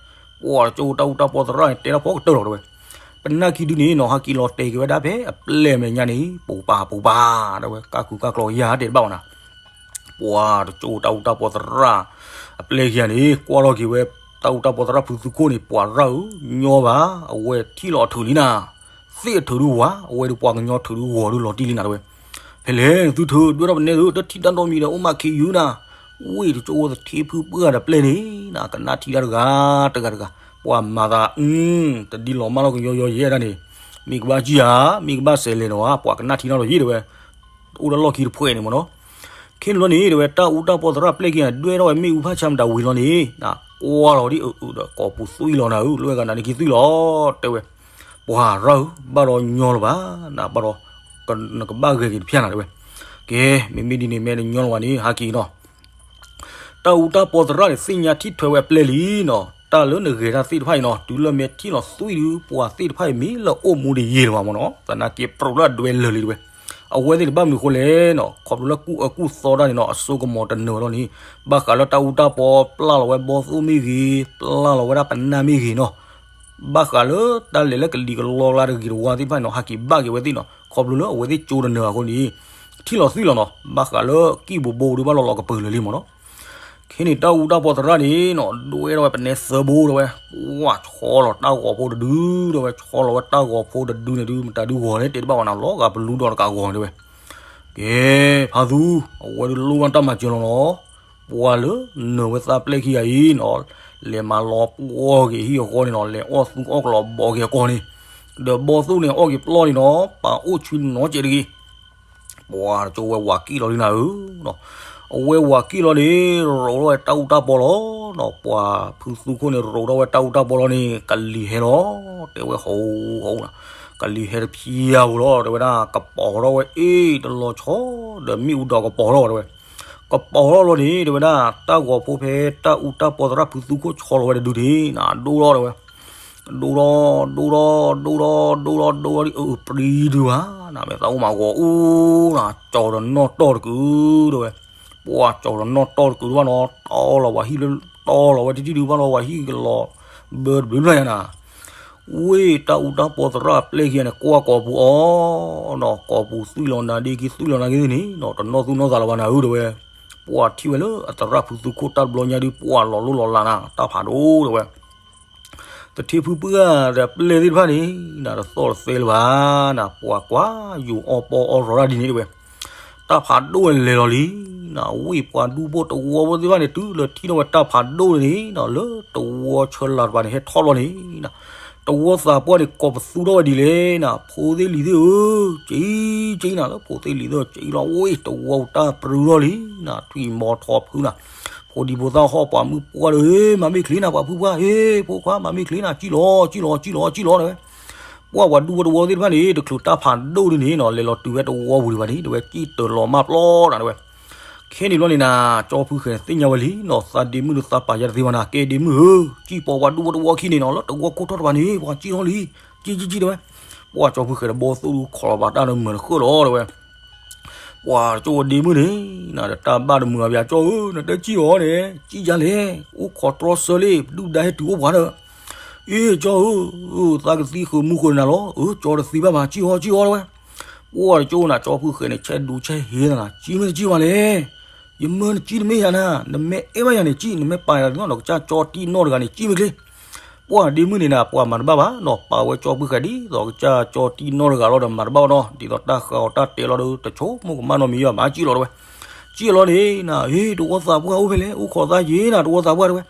ပှၢ်တကၠိတၢ်အူတၢ်ပီသရၣ်န့ၣ် တဲတၢ်ဖီကတၢၢ်လီၤတဲဝဲ, ပနၢ်ခံဒုန့ၣ်နီၤ ဟးက့ၤလီၤတဲာ်က့ၤဝဲဒၣ်ဖဲအပျဲၢ်မဲာ်ညါန့ၣ် ပူၤပာ်ပူၤပာ်တဲဝဲ ကၢ်ကူကၢ်ကျီယၤတဲတဘၣ်ဝဲနၤ, ပှၢ်တကၠိတၢ်အူတၢ်ပီသရၣ် အပျဲၢ်ခံဂၤန့ၣ် ကွၢ်ထီၣ်က့ၤဝဲ တၢ်အူတၢ်ပီသရၣ်ဖုသူခိၣ်န့ၣ် ပှၢ်ရၣ်ဧၢ, ညီဘၣ်, အဝဲထံၣ်လီၤအထုးလံနၤ, သ့ၣ်အထုးဒုဝၤ, အဝဲဒုပှၢ်ကညီထုးဒုဝၤဒုလီၤတံၢ်လံနၤတဲဝဲ, ဖဲလဲၣ်သုထုးဒွဲၣ်ထီၣ်ပနဲဒု တထံၣ်တၢ်နီတမံၤဒီးအိၣ်မးခံယုၢ်နၤ, ဝံၣ်တကၠိသထ့ဖုပှၢ်ဒီးပျဲၢ်န့ၣ်နၤ ကနၣ်ထံတၢ်တဂၤတဂၤတဂၤ, ပှၢ်မၤသး တဒ်လီၤမၢ်လီၤကယီယီယဲဒၣ်န့ၣ်, မ့ၢ်ကဘၣ်ကံၣ်ဧါ, မ့ၢ်ကဘၣ်စဲးလဲၤနီၤဧါ, ပှၢ်ကနၣ်ထံနီတယံၤတဲဝဲ, အိၣ်ဒၣ်လီၢ်ခံတဖှဲးန့ၣ်မ့ၢ်နီၤ, ခဲန့ၣ်ဘျီန့ၣ် တဲဝဲ တၢ်အူတၢ်ပီသရၣ်ပျဲၢ်ခံဂၤ ဒွဲၣ်ထီၣ်ဝဲမ့ၣ်အူဖးဆါမတၤဝံၤလီၤန့ၣ်, ကွၢ်လီၤဒ်အုးအုးဒီးကိာ်ပူၤသွံၣ်လီၤနၤဧၢ, လၢဝဲဂၤနါဒ့ခံသွံၣ်လီၤတဲဝဲ, ပှၢ်ရၣ်ဧၢ, ဘၣ်ဒီးညီလၢၤဘၣ်, နဘၣ်ဒီး နကဘၣ်ဂဲၤက့ၤတဖၠၣ်နၤတဲဝဲ, ကဲ, မ့မ့ၢ်ဒ်န့ၣ်မ့ၢ်နညီလၢၤဘၣ်န့ၣ် ဟးက့ၤနီၤ တၢ်အူတၢ်ပီသရၣ်န့ၣ် သ့ၣ်ညါထံၣ်ထွဲဝဲအပျဲၢ်လံနီၤ, တၢ်လၢနဂဲၤတၢ်သ့ၣ်တဖၣ်အံၤနီၤ တုၤလၢမဲာ်ထံၣ်လီၤသွံၣ်ဒု ပှၤသ့ၣ်တဖၣ်အံၤမ့ၢ်လၢအိၣ်မူတယံာ်လၢၤဘၣ်မ့ၢ်နီၤ, သနာ်က့ ပြိးလၢအဒွဲလၢာ်လံတဲဝဲ, အဝဲသ့ၣ်န့ၣ်ဘၣ်မနုၤအဃိလဲၣ်နီၤ, ခီဖျိလၢကူၣ်အၢကူၣ်သီတၢ်န့ၣ်နီၤ အစိကမီၤတနၢၤဝဲလီၤန့ၣ်, ဘၣ်ဃးလၢတၢ်အူတၢ်ပီ ပျၢ်လီၤဝဲဘီၣ်သိၣ်မ့ၢ်ဂ့ၤ, ပျၢ်လီၤဝဲဒၣ်ပနၢ်မ့ၢ်ဂ့ၤနီၤ, ဘၣ်ဃးလၢတၢ်လဲၤလၢကလံၤကလီကျါတဂ့ၤတဝါသ့ၣ်တဖၣ်န့ၣ်နီၤ ဟးက့ၤဘၣ်က့ၤဝဲသ့ၣ်နီၤ, ခီဖျိလၢအဝဲသ့ၣ်ကၠိတနၢၤအဃိန့ၣ်, ထံၣ်လီၤသွံၣ်လီၤနီၤ, ဘၣ်ဃးလၢကံၣ်ပူၤဘိဒုးဘၣ်လီၤလီၤကပၢၤလၢာ်လံမ့ၢ်နီၤ. ခဲန့ၣ်တၢ်အူတၢ်ပီသရၣ်န့ၣ်နီၤ ဒွဲထီၣ်ဝဲပနဲသၢဘိတဲဝဲ, ပှၢ်ဆီလီၤတၢ်ဂီၤဖိတဒုတဲဝဲ, ဆီလီၤဝဲတၢ်ဂီၤဖိတဒုန့ၣ်ဒုး မတၤဒုဂီၤန့ၣ် တဲတဘၣ်ဝဲနီၤ လီၤဂာ်ပလူဒီးတကးဂီၤန့ၣ်တဲဝဲ. ကဲ, ဖါသူ, အဝဲဒုးလိၣ်ဘၣ်တၢ်မၤစၢၤလီၤနီၤ, ပှၢ်လၢနၢၤဝဲသးပျဲၢ်ခံဂၤအံၤနီၤ, လဲၤမၤလီၤပှီၢ်က့ၤဟံၣ်အဃီန့ၣ်နီၤ လဲၤအီၣ်သူအီၣ်ကလီၤဘီက့ၤအကီၢ်န့ၣ်, ဒီးဘီၣ်သိၣ်န့ၣ်အီၣ်က့ၤပျီန့ၣ်နီၤ ပာ်အိၣ်ဆူနီၤကဲးတဂ့ၤ ပှၢ်တကၠိဝဲဝၤကံၣ်လီၤလံနၤဧၢ, အဝဲဝၤကံၣ်လီၤန့ၣ် ရိးထီၣ်ဝဲတၢ်အူတၢ်ပီလီၤနီၤ, ပှၢ်ဖုသူခိၣ်န့ၣ် ရိးထီၣ်ဝဲတၢ်အူတၢ်ပီလီၤန့ၣ် ကလံၤဟဲလီၤ, တဲဝဲဟိဟိနီၤ, ကလံၤဟဲတဖံးဧါပူၤလီၤ တဲဝဲဒၣ်, ကပီၤထီၣ်ဝဲအ့ၣ်တလီၤဆီ, ဒီးမ့ၣ်အူဒီးကပီၤထီၣ်ဝဲတဲဝဲ, ကပီၤထီၣ်လီၤန့ၣ် တဲဝဲဒၣ်, တၢ်ဂီၤဖိဖဲတၢ်အူတၢ်ပီသရၣ်ဖုသူခိၣ်ဆီလီၤဝဲတဒုန့ၣ် နဒိၣ်ထီၣ်တဲဝဲ ဒိၣ်ထီၣ် ဒိၣ်ထီၣ် ဒိၣ်ထီၣ် ဒိၣ်ထီၣ် ဒိၣ်ထီၣ် ဒိၣ်ထီၣ်ဒံး အပျံၤဒုးဘၣ်နၤ မ့ၢ်သးအိၣ်မးဂီၤအူနၤ ကၠီၤတနီၣ်တီၢ်တကုၤတဲဝဲ, ပှၢ်ကၠီၤတနီၣ်တီၢ်တကုၤတဘၣ်နီၤ တီလီၤဝဲဟံၣ်လၢ တီလီၤဝဲတထံၣ်ဒုးဘၣ်လီၤဝဲဟံၣ်ကလီၤ ဘၢတဘျုးဖျၢၣ်ညါနၤ ဝ့ၢ်တၢ်အူတၢ်ပီသရၣ်အပျဲၢ်ခံဂၤန့ၣ် ကွၢ်ကိာ်ပူၤအီၤနီၤ ကိာ်ပူၤသွံၣ်လီၤနၤဒ့ခံသွံၣ်လီၤနၤက့ၤန့ၣ်နီၤ တနီၣ်သူၣ်နီၣ်သးလၢၤဘၣ်နၤဧၢတဲဝဲ, ပှၢ်ထံၣ်ဝဲလၢအသရၣ်ဖုသူခိၣ်တၢ်တဘျီညါဒုး ပှၢ်လီၤလိၢ်လီၤလးနၤ တၢ်ဖးဒိၣ်တဲဝဲ တထံဖုပှၢ်ဒီးပျဲၢ်သ့ၣ်တဖၣ်န့ၣ် နတသီၣ်တသဲလၢၤဘၣ်နၤ ပှၤကွၢ်ယိၤအီၣ်ပီအီၣ်ရီၤတၢ်ဒ်န့ၣ်တဲဝဲ, တၢ်ဖးဒိၣ်ဝဲလဲၤလီၤလံနၤ ဝ့ၢ်ပှၤဒူဖိတဝီဖိသ့ၣ်တဖၣ်န့ၣ် တုၤလၢထံၣ်ထီၣ်ဝဲတၢ်ဖးဒိၣ်န့ၣ်နီၤ လၢတဝီဆၢလၤတပၤန့ၣ် ဟဲထီၣ်လီၤန့ၣ်နၤ တဝီသးပှၢ်န့ၣ် ကိးပသူထီၣ်ဝဲဒ်လဲၣ်နၤ ဖိသ့ၣ်လံၤသ့ၣ်ဧၢ, ကၠံကၠံနၤ လၢဖိသ့ၣ်လံၤသ့ၣ်ဧၢ ကၠံလီၤ ဝ့ၢ်တဝီတၢ်ပြူလီၤလံနၤ ထွံၣ်မီၤထီၣ်ဖုနၤ, ဖိဒံဖိသၣ်ဟီၣ်ပှၤမုၣ်ပှၢ်ဒီး မၤမ့ၢ်ချ့နၤ ပှၤဖုပှၢ် ဟ့ၣ် ဖိခွါ မၤမ့ၢ်ချ့နၤ ကၠံလီၤ ကၠံလီၤ ကၠံလီၤ ကၠံလီၤတဲဝဲ, ပှၢ်ပှၤဒူဖိတဝီသ့ၣ်တဖၣ်န့ၣ် တချုးတၢ်ဖးဒိၣ်ဒ်န့ၣ်နီၤ လဲၤလီၤတုၤဝဲတဝီပူၤဒံးဘၣ်န့ၣ် တဲဝဲ ကၠံတလီၤမၢ်ပျီနၤတဲဝဲ ခဲန့ၣ်ဘျီန့ၣ်နၤ ကၠီဖုဃဲၤန့ၣ်သ့ၣ်ညါဝဲလံနီၤ သးဒ့မုၣ်ဒီးသးပာ်ယါတသ့ဘၣ်နၤ ကဲဒ့မုၣ်ဧၢ, ကၠံပိာ်ပှၤဒူဖိတဝီခံန့ၣ်နီၤ လၢတဝီခိၣ်ထီၣ်တပၤန့ၣ် ပှၤကၠံထီၣ်လံ, ကၠံကၠံကၠံတဲဝဲ, ပှၢ်ကၠီဖုဃဲၤဒီးဘီၣ်သိၣ်ဒုးခိးလီၤဘၣ်တၢ်ဒီးမုာ်တဃၢၣ်လီၤတဲဝဲ, ပှၢ်ကၠီဒ့မုၣ်န့ၣ် နတၢ်ဘၣ်တမုာ်ဘၣ် ကၠီဧၢ နတဲကၠံအီၤန့ၣ် ကၠံယါလဲၣ် အိၣ်ခိးတြီဆၢလံ ဒုၣ်ဒါဟဲတုၤအိၣ်ပှၤဒီး အ့ ကၠီဧၢ, သးကသံဃုာ်မူဃုာ်နၤလီၤ, အၢ ကၠီတသံဘၣ်မး ကၠံအီၤ ကၠံအီၤတဲဝဲ, ပှၢ်တကၠိနၤ ကၠီဖုဃဲၤန့ၣ် ဆဲးဒူဆဲးဟ့နၤ ကၠံမ့ၢ်တကၠံမးလဲၣ်, ယမၢနကၠံတမ့ၢ်ယၤနၤ နမ့ၢ်အဲၣ်ဘၣ်ယၤန့ၣ်ကၠံ နမ့ၢ်ပာ်ယၤနီၤ ကစၢ်ကၠီတံၢ်နီၢ်တဂၤန့ၣ် ကၠံမ့ၢ်ချ့, ပှၢ်ဒ့မုၣ်န့ၣ်နၤ ပှၤမၤတဘၣ်ဘၣ်နီၤ ပာ်ဝဲကၠီဖုဃဲၤဒ်သိးကစၢ်ကၠီတံၢ်နီၢ်တဂၤလီၤဒီးမၤတဘၣ်ဘၣ်နီၤ ဒ်သိးတၢ်ဃးအီၤတၢ်တဲလီၤဒီး တဆိကမိၣ်ကမၣ်နီတမံၤယါ မၤကၠံလီၤတဲဝဲ ကၠံလီၤန့ၣ်နၤ ဟ့ တဝီသးပှၢ်အိၣ်ဖဲလဲၣ် အိၣ်ခိးသးယံၤနၤ တဝီသးပှၢ်တဲဝဲ,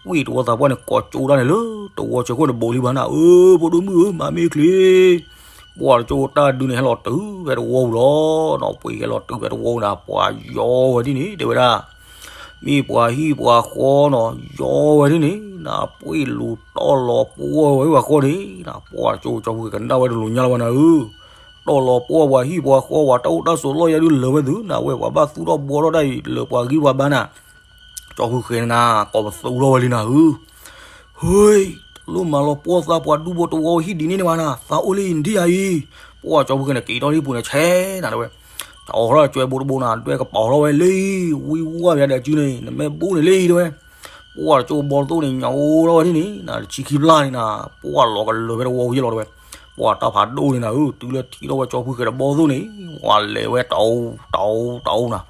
ဝ့ၢ်တဝီသးပှၢ်န့ၣ် ကိးကၠိဒၣ်န့ၣ်လၢ တဝီဆၢခိၣ်န့ၣ် ဘူးလံဘၣ်နၤ အၢ ဖိဒိၣ်မုၣ်ဧၢ မၤမ့ၢ်ချ့, ပှၢ်တကၠိတၢ်ဒုးန့ၣ် ဟဲလီၤတုၤဖဲတဝီပူၤလီၤနီၤ ပှ့ၤဟဲလီၤတုၤဖဲတဝီပူၤနၤ ပှၤယီဝဲဒ်န့ၣ် တဲဝဲဒၣ် မ့ၢ်ပှၤဟံၣ်ပှၤဃီနီၤ ယီဝဲဒ်န့ၣ်နၤ ပှ့ၤလူၤတီၢ်လီၤပှီၢ်ဝဲပှၤဃီန့ၣ်နၤ ပှၢ်တကၠိ ကၠီဖုဃဲၤကနၣ်ဝဲတလိၤညါလၢၤဘၣ်နၤဧၢ, တီၢ်လီၤပှီၢ်ပှၤဟံၣ်ပှၤဃီ ပှၤတၢ်အိၣ်တၢ်ဆိးလီၢ်ယါဒုးလၢာ်ဝဲသုနၤ ဝဲပှၤဘၣ်သူၣ်ထီၣ်ဘှီထီၣ်တၢ်အံၤ လၢပှၤဂံၢ်ပှၤဘါနၤ ကၠီဖုဃဲၤန့ၣ်နၤ ကိးပသူထီၣ်ဝဲလံနၤဧၢ, ဟ့, တလိၣ်မၤလီၤပှီၢ်သးပှၢ်ဒူဖိတဝီဟံၣ်ဒ်န့ၣ်န့ၣ်ဘၣ်နၤ သးအိၣ်လၢအံၤနထံၣ်ယၤအံၤ, ပှၢ်ကၠီဖုဃဲၤန့ၣ် က့ၤထီၣ်လံပူၤန့ၣ် ဆဲးနၤတဲဝဲ, တၢ်အိးထီၣ်ကၠွဲဘိတဘိနၤ ဒွဲၣ်ကပီၤထီၣ်ဝဲလၢအံၤ ဝံဝါဘၣ်ဒီးစုန့ၣ် နမ့ၢ်ဘူးန့ၣ်လၢအံၤတဲဝဲ ပှၢ်တကၠိဘီၣ်သိၣ်န့ၣ် ညၣ်အိၣ်ထီၣ်ဝဲဒ်န့ၣ်နၤ တဆံခံဖျၢၣ်န့ၣ်နၤ ပှၢ်လီၤကလၢာ်ဖဲတဝီယဲလီၤတဲဝဲ, ပှၢ်တၢ်ဖးဒိၣ်န့ၣ်နၤဧၢ တုၤလၢထံၣ်ထီၣ်ဝဲကၠီဖုဃဲၤဒီးဘီၣ်သိၣ်န့ၣ် ပှၢ်လဲၤဝဲတအိၣ်တအိၣ်တအိၣ်နၤ,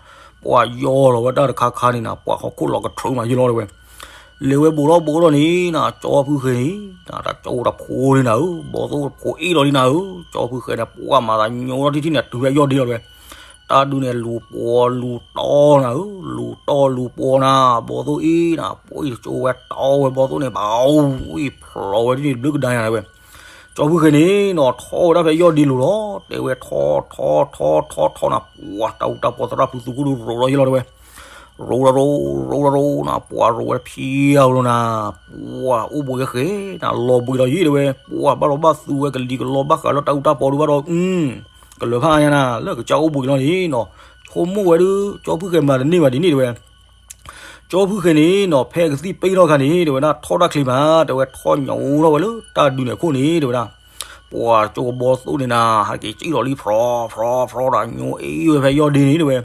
ပှၢ်ယီလီၤဝဲတၢ်တခါခါန့ၣ်နၤ ပှၢ်ဟီၣ်ခိၣ်လီၤကထြၢမးယဲလီၤတဲဝဲ, လဲၤဝဲဘူးထီၣ်ဘူးထီၣ်န့ၣ်နၤ ကၠီဖုဃဲၤန့ၣ် တၢ်ကၠိတဖိလံနၤဧၢ ဘီၣ်သိၣ်တဖိအ့ၣ်လီၤလံနၤဧၢ ကၠီဖုဃဲၤန့ၣ် ပှၢ်မၤသးညိထီၣ်ထံထံန့ၣ် တုၤဖဲယီၢ်ဒ့လီၤတဲဝဲ တၢ်ဒုးန့ၣ် လူၤပှီၤလူၤတီၢ်နၤဧၢ, လူၤတီၢ်လူၤပှီၤနၤ, ဘီၣ်သိၣ်အ့ၣ်နၤ ပှ့ၤတကၠိဝဲတီၢ်ဝဲဘီၣ်သိၣ်န့ၣ် ဘၣ်အိၣ် ဝံၣ်ဖျိးဝဲဒ်န့ၣ်တဘျုးကဒါယၤနၤဝဲ, ကၠီဖုဃဲၤန့ၣ်နီၤ ထီၣ်ဝဲဒၣ်ဖဲယီၢ်ဒ့လိၤလီၤ, တဲဝဲထီၣ်ထီၣ်ထီၣ်ထီၣ်ထီၣ်နၤ ပှၢ်တၢ်အူတၢ်ပီသရၣ်ဖုသူခိၣ်ဒုးရိးလီၤယဲလီၤတဲဝဲ ရိးတရိး ရိးတရိးနၤ ပှၢ်ရိးဝဲတဖံးအါဝဲလီၤနၤ, ပှၢ်အိၣ်ဘှံးကဲဃဲၤနၤ လီၤဘှံးလီၤယံၤတဲဝဲ ပှၢ်ဘၣ်လီၤဘၣ်သူဝဲကလံၤကလီဘၣ်ဃးလၢတၢ်အူတၢ်ပီဒုးဘၣ်ဒီး အု ကလၢၤဖးအါညါနၤ လၢကစၢ်အိၣ်ဘှံးလီၤန့ၣ်နီၤ, ဆိကမိၣ်ဝဲဒုး ကၠီဖုဃဲၤမၤတန့ၢ်ဘၣ်ဒ်န့ၣ်တဲဝဲ ကၠီဖုဃဲၤန့ၣ်နီၤ ဖဲကသံၣ်ပ့ၢ်ထီၣ်ခါန့ၣ် တဲဝဲဒၣ်ထီၣ်တၢ်ချ့မး တဲဝဲထီၣ်ညၣ်အိၣ်ထီၣ်ဝဲလၢတၢ်ဒုးန့ၣ်အခိၣ်န့ၣ် တဲဝဲဒၣ် ပှၤကၠိကဘီသိၣ်န့ၣ်နၤ ဟဲက့ၤစံၣ်လီၤလံ ဖြီဖြီဖြီဒီး ညိအ့ၣ်ဝဲဖဲယီၢ်ဒ့န့ၣ်တဲဝဲ,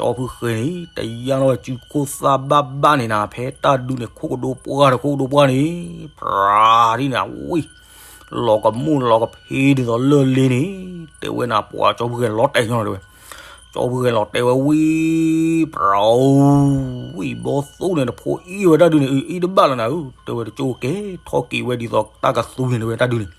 ကၠီဖုဃဲၤန့ၣ် တယါလီၤဝဲစုခိၣ်သၣ်ဘၣ်ဘၣ်န့ၣ်နၤ ဖဲတၢ်ဒုးန့ၣ် ခိၣ်ကဒိပှၢ်ဒီးခိၣ်ကဒိပှၢ်န့ၣ် ဖြးဒ်န့ၣ်ဝံၤ လီၤကမူၣ်လီၤကဖ့ဒ်သိးလၢၢ်လ့န့ၣ် တဲဝဲနၤ ပှၤကၠီဖုဃဲၤန့ၣ် လီၤတဲာ်ညီလီၤတဲဝဲ, ကၠီဖုဃဲၤလီၤတဲာ်ဝဲဝံၤ ဖြး ဝံၤဘီသိၣ်န့ၣ် တဖိအ့ၣ်ဝဲတၢ်ဒုးန့ၣ် အအ့ၣ်တဘၣ်လၢနၤဧၢ တဲဝဲ တကၠိကဲထီၣ်က့ၤဝဲဒ်သိးတၢ်ကသူန့ၣ်တဲဝဲ တၢ်ဒုးန့ၣ်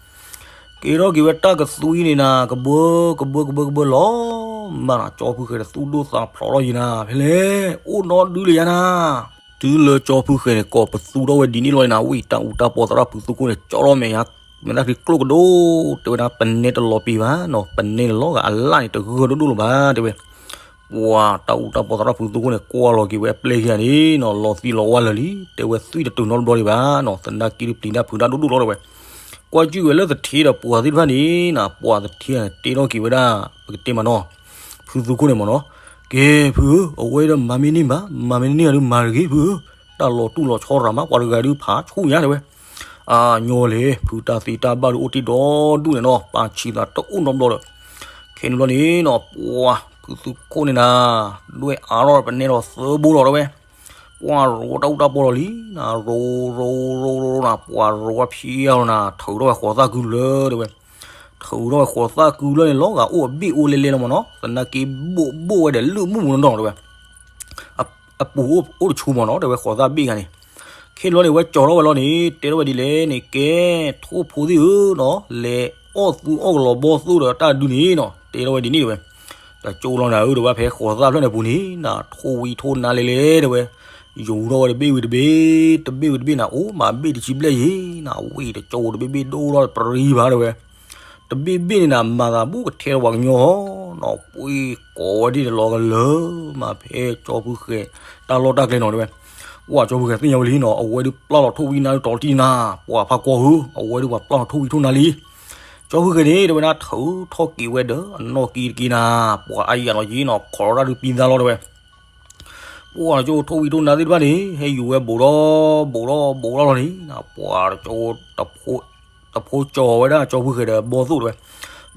ကဲထီၣ်က့ၤဝဲတၢ်ကသွံန့ၣ်နၤ ကဘၢကဘၢကဘၢကဘၢလီၤမးနၤ ကၠီဖုဃဲၤဒီးသူၣ်ဒိၣ်သးဖျိးထီၣ်ယံၤနၤ ဖဲလဲၣ် အိၣ်နီဒုလၢယၤနၤ တုၤလၢကၠီဖုဃဲၤန့ၣ် ကိးပသူထီၣ်ဝဲဒ်န့ၣ်လီၤနၤ ဝံၤတၢ်အူတၢ်ပီသရၣ်ဖုသူခိၣ်န့ၣ် ကၠီထီၣ်မဲာ်ညါ မဲာ်သၣ်ချံကျိၣ်ကဒိၣ် တဲဝဲဒၣ် ပနဲတလီၤပံၤဘၣ်နီၤ ပနဲန့ၣ်လီၤဂာ်အလၣ်န့ၣ် တဂၢၢ်ဒိၣ်ဒိၣ်လၢၤဘၣ် တဲဝဲ ပှၤတၢ်အူတၢ်ပီသရၣ်ဖုသူခိၣ်န့ၣ် ကွၢ်လီၤက့ၤဝဲအပျဲၢ်ခံဂၤန့ၣ်နီၤ လီၤသံလီၤဝါလၢာ်လံ တဲဝဲသွံၣ်တတုၤနီတဘျီဒံးဘၣ်နီၤ သနာ်က့ဒုးပျံၤတၢ်ဖုးတၢ်ဒိၣ်ဒိၣ်လီၤတဲဝဲ ကွၢ်ကၠုၣ်ဝဲလၢသထ့ဒီးပှၤသ့ၣ်တဖၣ်န့ၣ်နၤ ပှၤသထ့န့ၣ် တဲထီၣ်က့ၤဝဲဒၣ် ပကတဲမးနီၤ ဖုသူခိၣ်န့ၣ်မးနီၤ ကဲဖုဧၢ အဝဲဒၣ်မၤမ့ၢ်န့ၢ်ဘၣ် မၤမ့ၢ်န့ၢ်ဂ့ၤဒုးမၤတဂ့ၤဖုဧၢ တၢ်လီၤတူၢ်လီၤဆီရၤမး ပှၤတဂၤဒုးဖးဆူၣ်ညါတဲဝဲ အညီလဲၣ် ဖုတၢ်သ့တၢ်ဘၣ်ဒုးအိၣ်တ့ၢ်ဒီဒူၣ်န့ၣ်နီၤ ပာ်ဆံးသးတအိၣ်နီတဘျီဒီး ခဲန့ၣ်ဘျီန့ၣ်နီၤ ပှၤဖုသူခိၣ်န့ၣ်နၤ ဒွဲၣ်အါထီၣ်ပနဲဒီးသၢဘိလီၤတဲဝဲ ပှၤရိတၢ်အူတၢ်ပီလီၤလံနၤ ရိရိရိရိနၤ ပှၤရိဝဲဖျါလီၤနၤ ထုးထီၣ်ဝဲဃိးသၣ်ကုလၢတဲဝဲ ထုးထီၣ်ဝဲဃိးသၣ်ကုလၢန့ၣ် လီၤဂာ်အိၣ်အဘ့ၣ်အိၣ်လဲလဲလီၤမးနီၤ သနာ်က့ဘိၣ်ဘိၣ်ဝဲဒီးလုၢ်မုၢ်မူနီၢ်နီၢ်တဲဝဲ အပူၤအိၣ်တဆူမးနီၤ တဲဝဲဃိးသၣ်ဘ့ၣ်ဂၤန့ၣ် ခဲလီၤန့ၣ် ဝဲကၠီၤထီၣ်ဝဲလီၤန့ၣ် တဲထီၣ်ဝဲဒ်လဲၣ်န့ၣ် ကဲ ထိၣ်ဖိသ့ၣ်ဧၢနီၤ လဲၤအီၣ်သူအီၣ်ကလီၤဘီသိၣ်ဒီးတၢ်ဒုးန့ၣ်နီၤ တဲထီၣ်ဝဲဒ်န့ၣ်တဲဝဲ တကၠိလီၤနၤဧၢ တဲဝဲဖဲဃိးသၣ်ဖျၢၣ်န့ၣ်ပူၤန့ၣ် နၤထိၣ်ဝံထိၣ်နါလဲလဲတဲဝဲ ယူၤထီၣ်ဝဲတဘ့ၣ်ဝံၤတဘ့ၣ် တဘ့ၣ်ဝံၤတဘ့ၣ်နၤ အိၣ်မးဘ့ၣ်တဆံဘျဲၣ်ယံၤနၤ ဝံၤတကၠိတဘ့ၣ်ဘ့ၣ်ဒိၣ်ထီၣ်တပရံၤဘၣ်တဲဝဲ တဘ့ၣ်ဘ့ၣ်န့ၣ်နၤ မၤသးဘူၣ်ကထဲလီၤပှၤကညီနီၤ ပှ့ၤကိးဝဲဒ်န့ၣ်လီၤကလၢာ်မး ဖဲကၠီဖုဃဲၤ တၢ်လီၢ်တၢ်ကျဲနီၤတဲဝဲ ပှၤကၠီဖုဃဲၤသ့ၣ်ညါဝဲလံနီၤ အဝဲဒုးပျၢ်လီၤထိၣ်ဝံနါဒုးတီၤတံၢ်နၤ ပှၤဖးကွီၢ်ဧၢ အဝဲဒုးပှၤပျၢ်လီၤထိၣ်ဝံထိၣ်နါလံ ကၠီဖုဃဲၤန့ၣ် တဲဝဲဒၣ်ထုးထီၣ်က့ၤဝဲဒီး အနီၢ်ကံတက့ၢ်နၤ ပှၤအါယံာ်လီၤယံၤနီၤ ခိးရၣ်ဒုးပံသါလီၤတဲဝဲ ပှၤတကၠိထိၣ်ဝံထိၣ်နါသ့ၣ်တဖၣ်န့ၣ် ဟဲယူၤဝဲဘူးဒီး ဘူးဒီး ဘူးဒီးလီၤန့ၣ် ပှၤတကၠိ တဖိကၠီၤဝဲဒၣ်ကၠီဖုဃဲၤဒီးဘီသိၣ်တဲဝဲ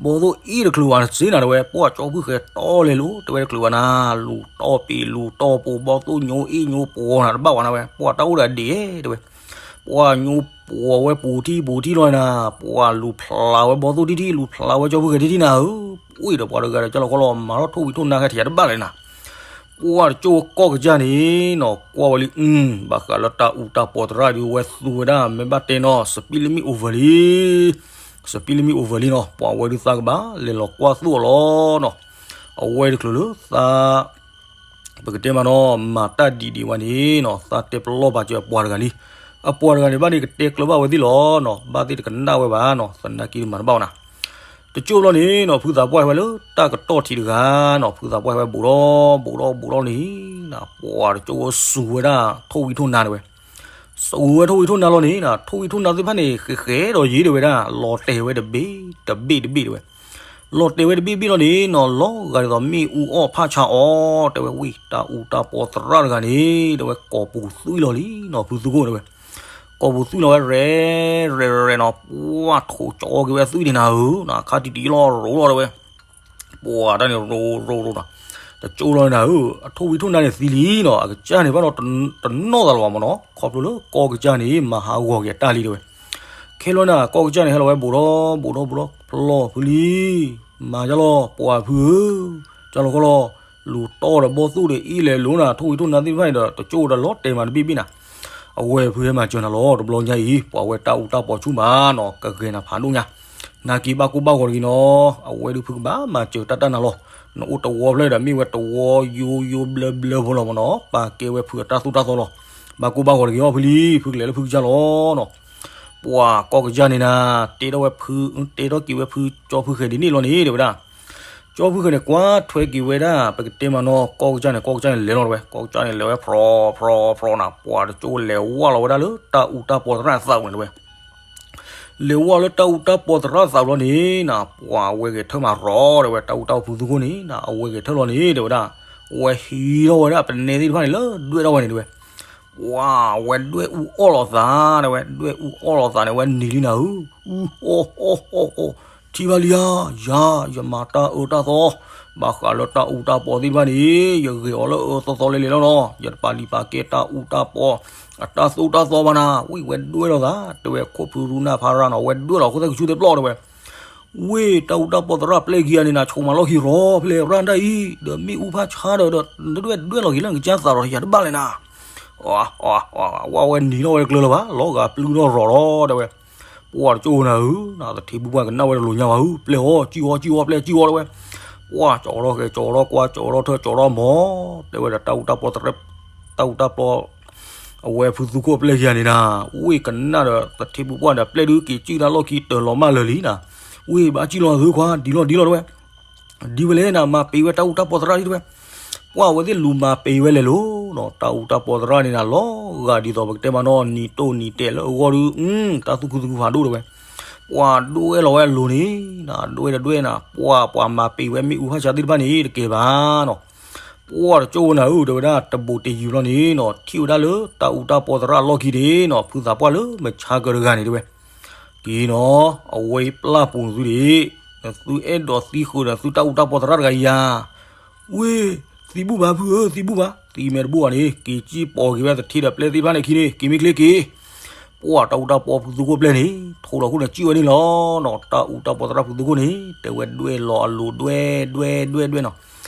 ဘီသိၣ်အ့ၣ်တချုးဘၣ်စ့နၤတဲဝဲ ပှၤကၠီဖုဃဲၤတီလဲၤလိၤ တဲဝဲတချုးဘၣ်နၤ လူၤတီပ့ၤလူၤတီပိၤ ဘီသိၣ်ညိအ့ၣ်ညိပိၤနၤတဘၣ်ဝဲနၤဝဲ ပှၤတၢ်အိၣ်ဒီးအဒ့တဲဝဲ ပှၤညိပိၤဝဲပူၤထံၣ်ပူၤထံၣ်လီၤနၤ ပှၤလူၤဖျးဝဲဘီသိၣ်ထံၣ်ထံၣ် လူၤဖျးဝဲကၠီဖုဃဲၤထံၣ်ထံၣ်နၤဧၢ ပှ့ၤဒီးပှၤတဂၤဒီးကၢ်လီၤခီလီၤ မၤထီၣ်ထိၣ်ဝံထိၣ်နါခဲထံးတဘၣ်လၢနၤ ပှၤတကၠိကီၢ်ကစၢ်န့ၣ်နီၤ ကွၢ်ဝဲလံ ဘၣ်ဃးလၢတၢ်အူတၢ်ပီးသရၣ်ဒုးဝဲသူဝဲဒၣ် မ့ၢ်ဘၣ်တဲနီၤ speed limit over လံ speed limit over လံနီၤ ပှၤဝဲဒုးသးကဘၣ် လဲၤလီၤကွၢ်သိၣ်အီၤလီၤနီၤ အဝဲတချုးလၢသး ပကတဲမးနီၤ မၤတၢ်ဒံးဒံးဝဲန့ၣ်နီၤ သးတဲပလီၢ်ပာ်စၢၤအပှၤတဂၤလံ အပှၤတဂၤန့ၣ်ဘၣ်န့ၣ် ကတဲကျၢၤဘၣ်ဝဲသ့ၣ်လီၤနီၤ ဘၣ်သ့ၣ်တကနၣ်ဝဲဘၣ်နီၤ သနာ်က့မၤတဘၣ်ဝဲနၤ တကၠိဘျီန့ၣ်နီၤ ဖုသးပှၢ်ဟဲဝဲလၢတၢ်ကတီၢ်ထံးတဂၤနီၤ ဖုသးပှၢ်ဟဲဝဲဘူးဒီး ဘူးဒီး ဘူးဒီးန့ၣ် ပှၤတကၠိစူၤဝဲဒၣ်ထိၣ်ဝံထိၣ်နါတဲဝဲ စူၤဝဲထိၣ်ဝံထိၣ်နါလီၤန့ၣ် ထိၣ်ဝံထိၣ်နါသ့ၣ်တဖၣ်န့ၣ် ဃဲးဃဲးဒီးယံၤတဲဝဲဒၣ် လီၤတဲာ်ဝဲတဘ့ၣ်တဘ့ၣ်တဘ့ၣ်တဲဝဲ လီၤတဲာ်ဝဲတဘ့ၣ်ဘ့ၣ်လီၤန့ၣ်နီၤ လီၤဂာ်ဒ်သိးမ့ၣ်အူအီၣ်ဖးဆါအီၤ တဲဝဲဝံၤ တၢ်အူတၢ်ပီးသရၣ်တဂၤန့ၣ် တဲဝဲကိာ်ပူၤသွံၣ်လီၤလံနီၤ ဖုသူခိၣ်တဲဝဲ ကိာ်ပူၤသွံၣ်လီၤဝဲရဲၣ်ရဲၣ်ရဲၣ်နီၤ ပှၤထိးကၠီက့ၤဝဲသွံၣ်န့ၣ်နၤဧၢ အခါတံၢ်တံၢ်လီၤရိၤလီၤတဲဝဲ ပှၤတၢ်န့ၣ်ရိၤရိၤရိၤနီၤ တကၠိလီၤနၤဧၢ အထိၣ်ဝံထိၣ်နါန့ၣ်သံလံနီၤ အကစၢ်န့ၣ်ဘၣ်ဒီးတနီၣ်သးလၢၤဘၣ်မးနီၤ ခီဖျိလၢကီၢ်ကစၢ်န့ၣ် မၤဟးဂီၤက့ၤအတၢ်လံတဲဝဲ ခဲလီၤနၤ ကီၢ်ကစၢ်န့ၣ် ဟဲလီၤဝဲဘူးဒီး ဘူးဒီး ဘူးဒီး ဖျီၣ်ဖုလံ မၤယါလီၤ ပှၤဖုဧၢ ကၢ်လီၤခီလီၤ လူၤတီဒီးဘီသိၣ်ဒီးအ့ၣ်လဲၤလိၤနၤ ထိၣ်ဝံထိၣ်နါသ့ၣ်တဖၣ်န့ၣ်ဒီး တကၠိဒီးလီၤတဲာ်မးတဘ့ၣ်ဘ့ၣ်နၤ အဝဲဖုဟဲမၤစၢၤနၤလီၤ တဘျီညါအံၤ ပှၤဝဲတၢ်အူတၢ်ပီးဆူၣ်မးနီၤ ကဂဲၤနၤဖးဒိၣ်ညါ နာ်က့ဘၣ်ကိၢ်ဘၣ်ဂီၤတဂ့ၤနီၤ အဝဲဒုးဖုကဘၣ်မၤစၢၤတၢ်တၢ်နၤလီၤ နအိၣ်တဝီဖျၢၣ်ဒီးမ့ၢ်ဝဲတဝီယိယိဘျၢဘျၢဖိလီၤမးနီၤ ပာ်ကဲဝဲဖုအတၢ်သိၣ်တၢ်သီလီၤ ဘၣ်ကိၢ်ဘၣ်ဂီၤတဂ့ၤအီၤဖုလံ ဖုကလဲၤလၢဖုကစၢ်လီၤနီၤ ပှၤကီၢ်ကစၢ်န့ၣ်နၤ တဲထီၣ်ဝဲဖု တဲထီၣ်က့ၤဝဲဖု ကၠီဖုဃဲၤဒ်န့ၣ်လီၤန့ၣ် တဲဝဲဒၣ် ကၠီဖုဃဲၤန့ၣ် ကွၢ်ထွဲက့ၤဝဲဒၣ် ပကတဲမးနီၤ ကီၢ်ကစၢ်န့ၣ် ကီၢ်ကစၢ်န့ၣ်လဲၤလီၤတဲဝဲ ကီၢ်ကစၢ်န့ၣ်လဲၤဝဲဖြီဖြီဖြီနၤ ပှၤတကၠိလဲၤဝဲလီၤဝဲဒၣ်လၢတၢ်အူတၢ်ပီးသရၣ်သးပူၤန့ၣ်တဲဝဲ လဲၤဝဲလၢတၢ်အူတၢ်ပီးသရၣ်သးပူၤလီၤန့ၣ်နၤ ပှၤဝဲဂဲၤထၢၣ်မးရီၤတဲဝဲ တၢ်အူတၢ်ပီးဖုသူခိၣ်န့ၣ်နၤ အဝဲဂဲၤထၢၣ်လီၤန့ၣ် တဲဝဲဒၣ် ဝဲဟံးထီၣ်ဝဲဒၣ်ပနဲသ့ၣ်တဖၣ်န့ၣ်လၢဒွဲၣ်ထီၣ်ဝဲန့ၣ်တဲဝဲ ပှၤဝဲဒွဲၣ်အူအီၣ်လိာ်သး တဲဝဲ, ဒွဲၣ်အူအီၣ်လိာ်သးန့ၣ် ဝဲနံၤလံနၤဧၢ, အူအီၣ်အီၣ်အီၣ်အီၣ်, ထံၣ်ဘၣ်လံဧါ, ယၤ ယမၤတၢ်အၢတၢ်သီ, ဘၣ်ဃးလၢတၢ်အူတၢ်ပီသ့ၣ်တဖၣ်န့ၣ် ယဂဲၤအီၤလၢအအၢသီသီလဲလဲလီၤနီၤ, ယတပာ်လံၤပာ်ကဲတၢ်အူတၢ်ပီ အတၢ်သိၣ်တၢ်သီဘၣ်နၤ, ဝံၣ်ဝဲဒွဲၣ်လိာ်သး, တဲဝဲခိၣ်ဖုရူနၢ်ဖးရၣ်နီၤ, ဝဲဒွဲၣ်လီၤခိၣ်သၣ်ကဆူသ့ၣ်ပျီၢ်တဲဝဲ ဝ့ၢ်တၢ်အူတၢ်ပီသရၣ်ပျဲၢ်ခံဂၤန့ၣ်နၤ ဆိးမၤလီၢ်ခံရီၤဖဲလဲၣ်ရၣ်ဒၣ်အံၤ, ဒီးမ့ၣ်အူဖးဆါဒီး ဒီးဒွဲၣ်ဒွဲၣ်လီၤက့ၤလၢနကစၢ်သးဒီးယၤတဘၣ်လဲၣ်နၤ, ဝဲဝဲနံၤထီၣ်ဝဲတကျၢၤလၢၤဘၣ်, လီၤဂာ်ပျုၢ်ထီၣ်ရီၤလီၤတဲဝဲ, ပှၤတကၠိၢ်နၤဧၢ, သထ့ဖုပှၢ်ကနၣ်ဝဲတလိၤညါဘၣ်ဧၢ, ပျဲၢ်အီၤ ကၠံၣ်အီၤ ကၠံၣ်အီၤ ပျဲၢ်ကၠံၣ်အီၤတဲဝဲ, ပှၤကၠီထီၣ်ဃဲၤ ကၠီထီၣ်ကွၢ် ကၠီထီၣ်ထၢၣ် ကၠီထီၣ်မီၤ, တဲဝဲဒီးတၢ်အူတၢ်ပီ တၢ်အူတၢ်ပီ အဝဲဖုသူခိၣ်ပျဲၢ်ခံဂၤန့ၣ်နၤ, ဝ့ၢ်ကနၣ်ဒီးသထ့ဖုပှၢ်ဒီး ပျဲၢ်ဒုးက့ၤကၠံၣ်တၢ်လီၢ်ခံတၢၤလီၤမၢ်လၢာ်လံနၤ, ဝ့ၢ်ဘၣ်ကၠံၣ်လီၤသုခွါ ဒ်လီၤဒ်လီၤတဲဝဲ, ဒ်ဝဲလဲၣ်နၤ မၤပ့ၤဝဲတၢ်အူတၢ်ပီသရၣ်လံတဲဝဲ, ပှၤအဝဲသ့ၣ်လူၤမၤပ့ၤဝဲလဲၤလိၤနီၤ, တၢ်အူတၢ်ပီသရၣ်န့ၣ်နၤ လီၤဂာ်ဒ်သိးပကတဲမးနီၤ နံၤတိၢ်နံၤတဲာ်လၢအဂီၢ်ဒုး, တၢ်သူၣ်ခုသးခုဖးဒိၣ်တဲဝဲ, ပှၤဒွဲၣ်လီၤဝဲအလိၤန့ၣ်နၤ, ဒွဲၣ်တဒွဲၣ်နၤ, ပှၤ ပှၤမၤပ့ၤဝဲမ့ၣ်အူဖးဆါသ့ၣ်တဖၣ်န့ၣ် တကဲဘၣ်နီၤ ပှၤတကၠိၢ်ဝဲနၤဧၢ တဲဝဲဒၣ် တဘူးတယံၤဘျီန့ၣ်နီၤ, ထံၣ်ဝဲဒၣ်လၢတၢ်အူတၢ်ပီသရၣ်အလီၢ်ခံန့ၣ်နီၤ, ဖုသးပှၢ်လၢမဆါကၢတဂၤန့ၣ်တဲဝဲ, က့ၤနီၤ, အဝဲအံၤပျၢ်ပူၤနသုဒံး, နသုအဲၣ်ဒိးသံဃုာ်ဒီးသုတၢ်အူတၢ်ပီသရၣ်တဂၤအံၤယၤ, ဝ့ၢ် သံဘူၣ်ဘၣ်ဖုဧၢ သံဘူၣ်ဘၣ်, သံမဲာ်တဘူၣ်ဘၣ်န့ၣ် က့ၤကၠံၣ်ပိာ်က့ၤဝဲသထ့ဒီးပျဲၢ်သ့ၣ်တဖၣ်န့ၣ်ခံန့ၣ် က့ၤမ့ၢ်ချ့က့ၤ ပှၤတၢ်အူတၢ်ပီဖုသူခိၣ်ပျဲၢ်န့ၣ် ထိးလီၤခိၣ်န့ၣ်ကၠံၣ်ဝဲန့ၣ်လီၤနီၤ, တၢ်အူတၢ်ပီသရၣ်ဖုသူခိၣ်န့ၣ် တဲဝဲဒွဲၣ်လီၤအလိၤဒွဲၣ်ဒွဲၣ်ဒွဲၣ်ဒွဲၣ်နီၤ,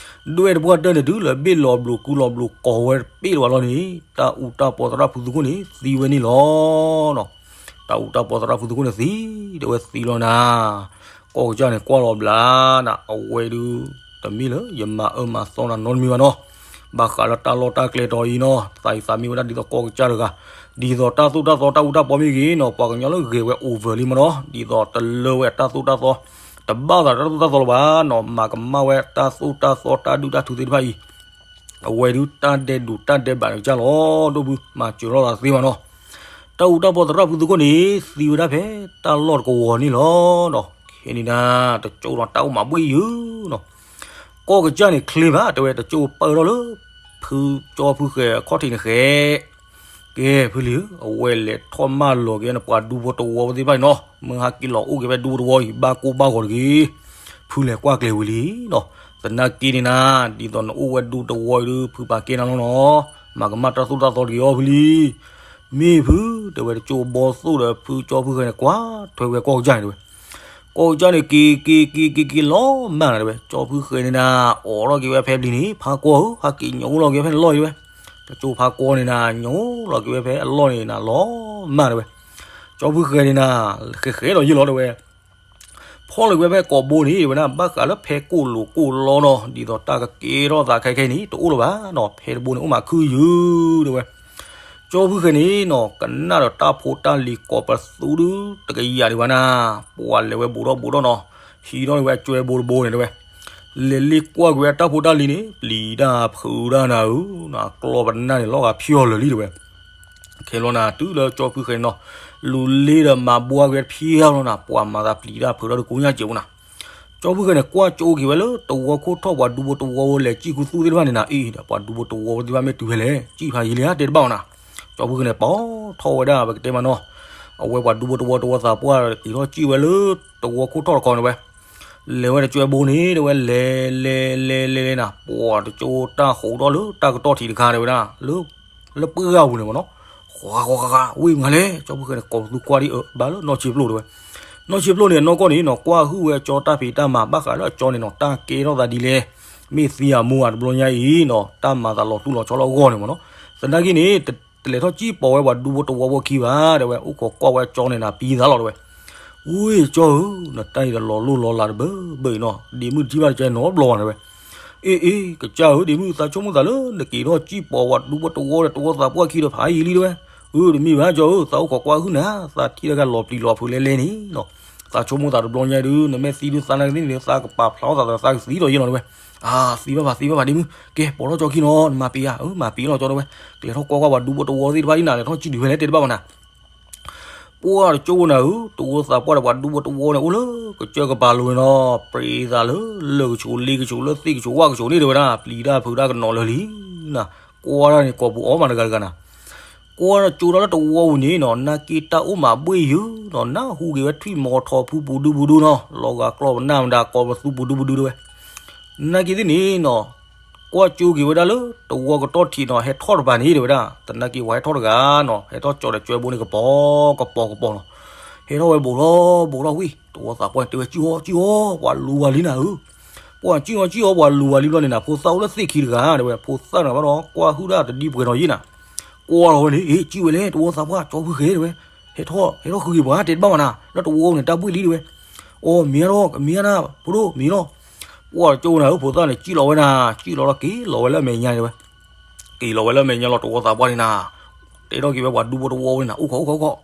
ဒွဲၣ်တပှၢ်တၢၢ်န့ၣ်တုၤလၢဘ့ၣ်လီၤဘျိးကုလီၤဘျိးကိးဝဲတပ့ၢ်လၢၤဘၣ်လီၤန့ၣ် တၢ်အူတၢ်ပီသရၣ်ဖုသူခိၣ်န့ၣ် သံဝဲန့ၣ်လီၤနီၤ, တၢ်အူတၢ်ပီသရၣ်ဖုသူခိၣ်န့ၣ်သံ, တဲဝဲသံလီၤနၤ ကီၢ်ကစၢ်န့ၣ်ကွၢ်လီၤဘျးနၤ, အဝဲဒုး တမ့ၢ်လၢယမၤအၢမၤသီနၤနီတမံၤဘၣ်နီၤ, ဘၣ်ဃးလၢတၢ်လီၢ်တၢ်ကျဲတီၤအံၤနီၤ သးအံၤသးမံဝဲဒၣ်ဒ်သိးကီၢ်ကစၢ်တဂၤ, ဒ်သိးတၢ်သိၣ်တၢ်သီတၢ်အူတၢ်ပီမ့ၢ်ဂ့ၤနီၤ ပှၤကညီလၢဂဲၤဝဲ over လံမးနီၤ ဒ်သိးတလၢဝဲတၢ်သိၣ်တၢ်သီ, တဘၣ်သးတၢ်သိၣ်တၢ်သီလၢၤဘၣ်နီၤ မၤကမၣ်ဝဲတၢ်သိၣ်တၢ်သီတၢ်ဒုၣ်တၢ်ထုသ့ၣ်တဖၣ်အံၤ အဝဲဒုးတၢ်ဒဲးဒိးတၢ်ဒဲးဘးန့ၣ်ကစၢ်လီၤ, ဒိၣ်ဘုမၤစၢၤထီၣ်သးသ့မးနီၤ, တၢ်အူတၢ်ပီသရၣ်ဖုသူခိၣ်န့ၣ် သံဝဲဒၣ်ဖဲတၢ်လီၢ်တကဝီၤန့ၣ်လီၤနီၤ, ခဲန့ၣ်ဒၣ် တကၠိၢ်နီၤတၢ်အိၣ်မးဘှ့ၣ်ယုာ်နီၤ, ကီၢ်ကစၢ်န့ၣ်ချ့ဘၣ် တဲဝဲတကၠိၢ်ပၢၢ်ထီၣ်လၢ ဖုကၠီဖုဃဲၤအခီၣ်ထံးန့ၣ်ဃဲ ကဲဖုလံၤဧၢ အဝဲလဲၤထီၣ်မၢလီၤက့ၤန့ၣ် ပှၤဒူဖိတဝီဖိသ့ၣ်တဖၣ်န့ၣ်နီၤ, မ့ၢ်ဟဲက့ၤလီၤအိၣ်က့ၤဖဲဒူဖိတဝီအံၤ ဘၣ်ကိၢ်ဘၣ်ဂီၤတဂ့ၤ, ဖုလဲၤကွၢ်ကျဲၤဝံၤလံနီၤ, သနာ်က့န့ၣ်နၤ ဒ်သိးနအိၣ်ဝဲဒူတဝီအံၤဒုး ဖုပာ်ကဲနၤလီၤနီၤ, မၤကမၣ်တၢ်သိၣ်တၢ်သီတဂ့ၤအီၤဖုလံၤ, မ့ၢ်ဖု တဲဝဲတကၠိၢ်ဘီသိၣ်ဒီးဖုကၠီဖုဃဲၤန့ၣ် ကွၢ်ထွဲဝဲကီၢ်ကစၢ်န့ၣ်တဲဝဲ ကီၢ်ကစၢ်န့ၣ် က့ၤက့ၤက့ၤက့ၤက့ၤလီၤမၢ်နၤတဲဝဲ, ကၠီဖုဃဲၤန့ၣ်နၤ အိးထီၣ်က့ၤဝဲဖဲဘျီန့ၣ် ဖါကွီဧၢ ဟဲက့ၤညိးအိၣ်လီၤက့ၤဝဲဖဲန့ၣ်လီၢ်အံၤတဲဝဲ, ကၠိဖါကွီန့ၣ်နၤ ညိးလီၤက့ၤဝဲဖဲအလီၢ်န့ၣ်နၤလီၤမၢ်တဲဝဲ, ကၠီဖုဃဲၤန့ၣ်နၤ ဃဲၤဃဲၤဒီးယ့ၢ်လီၤတဲဝဲ ဖီၣ်လီၤက့ၤဝဲဖဲကိးဘိန့ၣ် တဲဝဲဒၣ်ဘၣ်ဃးလၢဖဲကိၣ်လိာ်ကိၣ်လီနီၤ ဒ်သိးတၢ်ကကဲထီၣ်သးခဲခဲအံၤန့ၣ် တအိၣ်လၢၤဘၣ်နီၤ ဖဲတဘိန့ၣ် အိၣ်မးခုၣ်ယုာ်တဲဝဲ, ကၠီဖုဃဲၤန့ၣ်နီၤ ကနၣ်ဒီးတၢ်ဖိတၢ်လံၤကိးပသူဒုတကယၤဒံးဘၣ်နၤ, ပှၤလဲၤဝဲဘူးထီၣ်ဘူးထီၣ်နီၤ, ဟံးထီၣ်န့ၢ်ဝဲအကၠွဲဘိတဘိန့ၣ်တဲဝဲ, လဲၤလ့ၣ်ကွၢ်ကွံာ်ဝဲတၢ်ဖိတၢ်လံၤန့ၣ် ပျံၤတၢ်ဖုးတၢ်နၤဧၢ, ကျီၢ်ပနၢ်န့ၣ်လီၤဂာ်ဖျီၣ်လၢာ်လံတဲဝဲ ခဲလီၤနၤ တုၤလၢကၠီဖုဃဲၤန့ၣ်နီၤ, လူၤလ့ဒီးမၤဘှါက့ၤဝဲတဖျီလီၤနၤ, ပှၤမၤသးပျံၤတၢ်ဖုးတၢ်တကိညါစဲးဖိနၤ, ကၠီဖုဃဲၤန့ၣ် ကွၢ်ကၠိက့ၤဝဲလၢတဝီခိၣ်ထီၣ် ပှၤဒူဖိတဝီဖိလဲၤစံၣ်ခူသူၣ်သ့ၣ်တဖၣ်န့ၣ်နၤ, အ့ဒီးပှၤဒူဖိတဝီဖိသ့ၣ်တဖၣ်မ့ၢ်တုၤဖဲလဲၣ် စံၣ်ဖးယံာ်လံဧါ တဲတဘၣ်အီၤနၤ, ကၠီဖုဃဲၤန့ၣ် ပိာ်ထီၣ်ဝဲဒၣ်ပကတဲမးနီၤ, အဝဲပှၤဒူဖိတဝီတဝီသးပှၢ် က့ၤထီၣ်စံၣ်ဝဲလၢတဝီခိၣ်ထီၣ်တခီန့ၣ်ဝဲ လဲၤဝဲတကၠွဲဘိန့ၣ် တဲဝဲလဲၤလဲၤလဲၤလဲၤလဲၤနၤ, ပှၤတကၠိတၢ်ဃိးထီၣ်လၢတၢ်ကတီၢ်ထံးတခါတဲဝဲဒၣ်, လၢပှၢ်ဂၤပူၤန့ၣ်မးနီၤ, ဃီဃီဃီဃီ ဝ့ၢ်မးလဲၣ်, ကၠီဖုဃဲၤန့ၣ် ကိးပသူကွၢ်ဒံးအၢ ဘၣ်လၢနီၢ်ဆံးပျိၢ်တဲဝဲ, နီၢ်ဆံးပျိၢ်န့ၣ် အနီၢ်ကီၢ်န့ၣ်နီၤ ကွၢ်ဟုၣ်ဝဲကၠီတၢ်ဖံးတၢ်မၤ ဘၣ်ဃးလၢအကၠီန့ၣ်နီၤ တၢ်ကဲထီၣ်သးဒ်လဲၣ်, မ့ၢ်သံအမူအတဘျီညါအံၤနီၤ တၢ်မၤသးလီၤတူၢ်လီၤဆီလၢအဂီၢ်န့ၣ်မးနီၤ, သနာ်က့န့ၣ် တလဲၤထီၣ်စံၣ်ပိာ်ဝဲပှၤဒူဖိတဝီဖိခံဘၣ် တဲဝဲ, အိၣ်ခိးကွၢ်ဝဲကၠီန့ၣ်နၤ ပံသးလီၤတဲဝဲ, ဝ့ၢ်ကၠီဧၢ, နတၢ်အံၤဒီးလီၤလိၢ်လီၤလးတဘၢဘၢအံၤနီၤ, ဒ့မုၣ်တထံၣ်ဘၣ်တကဲနီတဘျီဘၣ်တဲဝဲ, အ့အ့ ကစၢ်ဧၢ ဒ့မုၣ် သးဆိကမိၣ်သးလၢ နက့ၤထီၣ်စံၣ်ပိာ်ဝဲဒူဖိတဝီဒီးတဝီသးပှၢ်ခံဒီးဖးယံာ်လံတဲဝဲ, အၢ တမ့ၢ်ဘၣ်ကၠီဧၢ, သးအိၣ်ခိးကွၢ်ဟုၣ်နၤ, သးထံၣ်တၢ်ဂၤလီၤပျံၤလီၤဖုးလဲလဲန့ၣ်နီၤ, သးဆိကမိၣ်သးတဘျီညါဒုး နမ့ၢ်သံဒုးသးနာ်က့သ့ၣ်န့ၣ် သးကပာ်ဖျါထီၣ်သးဒီးသးကသံဒီးယဲၢ်လီၤတဲဝဲ, အါ သံဘၣ်ဘၣ် သံဘၣ်ဘၣ်ဒ့မုၣ်, ကဲ ပိာ်ထီၣ်ကၠီခံနီၤ နမၤပံၤဧါ, အၢ မၤပံၤလီၤကၠီတဲဝဲ, ကလဲၤထီၣ်ကွၢ်ကွၢ်ပှၤဒူဖိတဝီသ့ၣ်တဖၣ်ဒ်နၤ လဲၤထီၣ်စံၣ်ဒုးဖဲလဲၣ်တဲတဘၣ်ဘၣ်နၤ ပှၢ်တကၠိဖိနၤဧၢ, တဝီသးပှၢ်ဒီးပှၤဒူဖိတဝီန့ၣ် အိၣ်လၢကစၢၢ်ကပၤလိၤန့ၣ်နီၤ, ပြံသးလၢလၢၢ်ကဆိး လ့ကဆိး လၢသ့ၣ်ကဆိး ဝၣ်ကဆိးန့ၣ်တဲဝဲဒၣ်, ပျံၤတၢ်ဖုးတၢ်ကနီၤလၢာ်လံနၤ, ကွၢ်တၢ်န့ၣ် ကိာ်ပူၤအီၣ်မးတဂၤတဂၤနၤ, ကွၢ်ကၠိဒီးလၢတဝီပူၤန့ၣ်နီၤ, နာ်က့တၢ်အိၣ်မးဘှ့ၣ်ယုာ်နီၤ, နၢ်ဟူက့ၤဝဲထွံၣ်မီၤထီၣ်ဖုပူၤဒုပူၤဒုနီၤ, လီၤဂာ်ကျီၢ်ပနၢ်မတၤကိးပသူပူၤဒုပူၤဒုတဲဝဲ. နာ်က့သ့ၣ်န့ၣ်နီၤ, ကွၢ်ကၠိက့ၤဝဲဒၣ်လၢတဝီကတီၢ်ထံးနီၤ, ဟဲထီၣ်တပၤန့ၣ်တဲဝဲဒၣ်, သနာ်က့ပှၤဟဲထီၣ်တဂၤနီၤ, ဟဲထီၣ်ကၠီဒီးကၠိဘိန့ၣ်ကပီၤကပီၤကပီၤနီၤ, ဟဲထီၣ်ဝဲဘူးထီၣ်ဘူးထီၣ်ဝံၤ တဝီသးပှၢ်တဲဝဲ ကၠံၣ်အီၣ်ကၠံၣ်အီၣ် ပှၤလူၤဝၤလံနၤဧၢ, ပှၤကၠံၣ်အီၣ်ကၠံၣ်အီၣ် ပှၤလူၤဝၤလံဘျီန့ၣ်နၤ, ဖိသၣ်အိၣ်လၢသ့ၣ်ခံတဂၤတဲဝဲ, ဖိသၣ်န့ၣ်ဘၣ်ဒီး ကွၢ်ဟုၣ်ဒၣ်တဒံပှဲၤနီၤယံၤနၤ, ကွၢ်ထီၣ်ဝဲန့ၣ် အ့ ကၠံၣ်ဝဲလဲၣ် တဝီသးပှၢ် ကၠီဖုဃဲတဲဝဲ, ဟဲထီၣ် ဟဲထီၣ်ဃုက့ၤပှၤတဲတဘၣ်ဘၣ်နၤ, လၢတဝီန့ၣ် တၢ်ဘှ့ၣ်လံတဲဝဲ. အိ မ့ၢ်ဧါဒီး ကမ့ၢ်ဧါနၤ ဖိဒိၣ် မ့ၢ်လီၤ. ပှၤကၠိနၤဧၢ ဖိသၣ်န့ၣ် ကၠံၣ်လီၤဝဲနၤ, ကၠံၣ်လီၤလီၤ က့ၤလီၤဝဲလၢအမဲာ်ညါတဲဝဲ, က့ၤလီၤဝဲလၢအမဲာ်ညါလီၤ တဝီသးပှၢ်န့ၣ်နၤ, တဲထီၣ်က့ၤဝဲပှၤဒူဖိတဝီန့ၣ်နၤ, အိၣ်ခိးအိၣ်ခိးအိၣ်ခိး,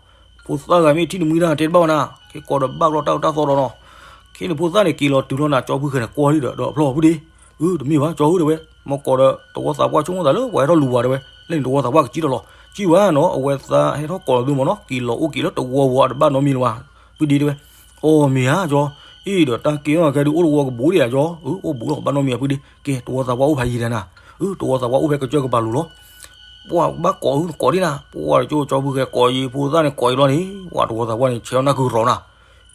ဖိသၣ်ဂၤမ့ၢ်ထံၣ်နမှံဒၣ်တဲတဘၣ်ဘၣ်နၤ, ခဲကိးဒီးဘၣ်ဘျီတၢ်အၢတၢ်သီဒီးနီၤ, ခဲန့ၣ်ဖိသၣ်န့ၣ်က့ၤလီၤတုၤလီၤနၤ ကၠီဖုဃဲန့ၣ် ကွၢ်လံဒီး ဒီးဖျီၣ်ဖုဒ့, အၢ တမ့ၢ်ဘၣ် ကၠီဧၢတဲဝဲ, မ့ၢ်ကိးဒီးတဝီသးပှၢ်ဆိကမိၣ်သးလၢပှၤဟဲထီၣ်လူၤဝၤတဲဝဲ, လၢန့ၣ်တဝီသးပှၢ်ကစံၣ်ထီၣ်လီၤ, ကံၣ်ဝဲနီၤ အဝဲသးဟဲထီၣ်ကိးလီၤသုမ့ၢ်နီၤ, က့ၤလီၤအိၣ်က့ၤလၢတဝီဝီအတဘၣ်နီတမံၤလၢၤဘၣ်, ဖုဒ့တဲဝဲ. အိ မ့ၢ်ဧါကၠီ, အ့ၣ်ဒီးတၢ်က့ၤအီၣ်ခဲဒုးအိၣ်တဝီကဘူးဒံးဧါကၠီ, အၢ အိၣ်ဘူးလီၤ ဘၣ်နီတမံၤဧါဖုဒ့, ကဲ တဝီသးပှၢ်အိၣ်ဖဲယံၤဒၣ်နၤ, အၢ တဝီသးပှၢ်အိၣ်ဖဲကစၢၢ်ကပၤလိၤလီၤ. ပှၤဘၣ်ကိးအုၣ်ကိးဒံးနၤ, ပှၤကၠိကၠီဖုဃဲကိးယံၤ ဖိသၣ်န့ၣ်ကိးယံၤလီၤန့ၣ်, ပှၤတဝီသးပှၢ်န့ၣ် ဆဲးအီၣ်နၢ်ကုၤရီၤနၤ,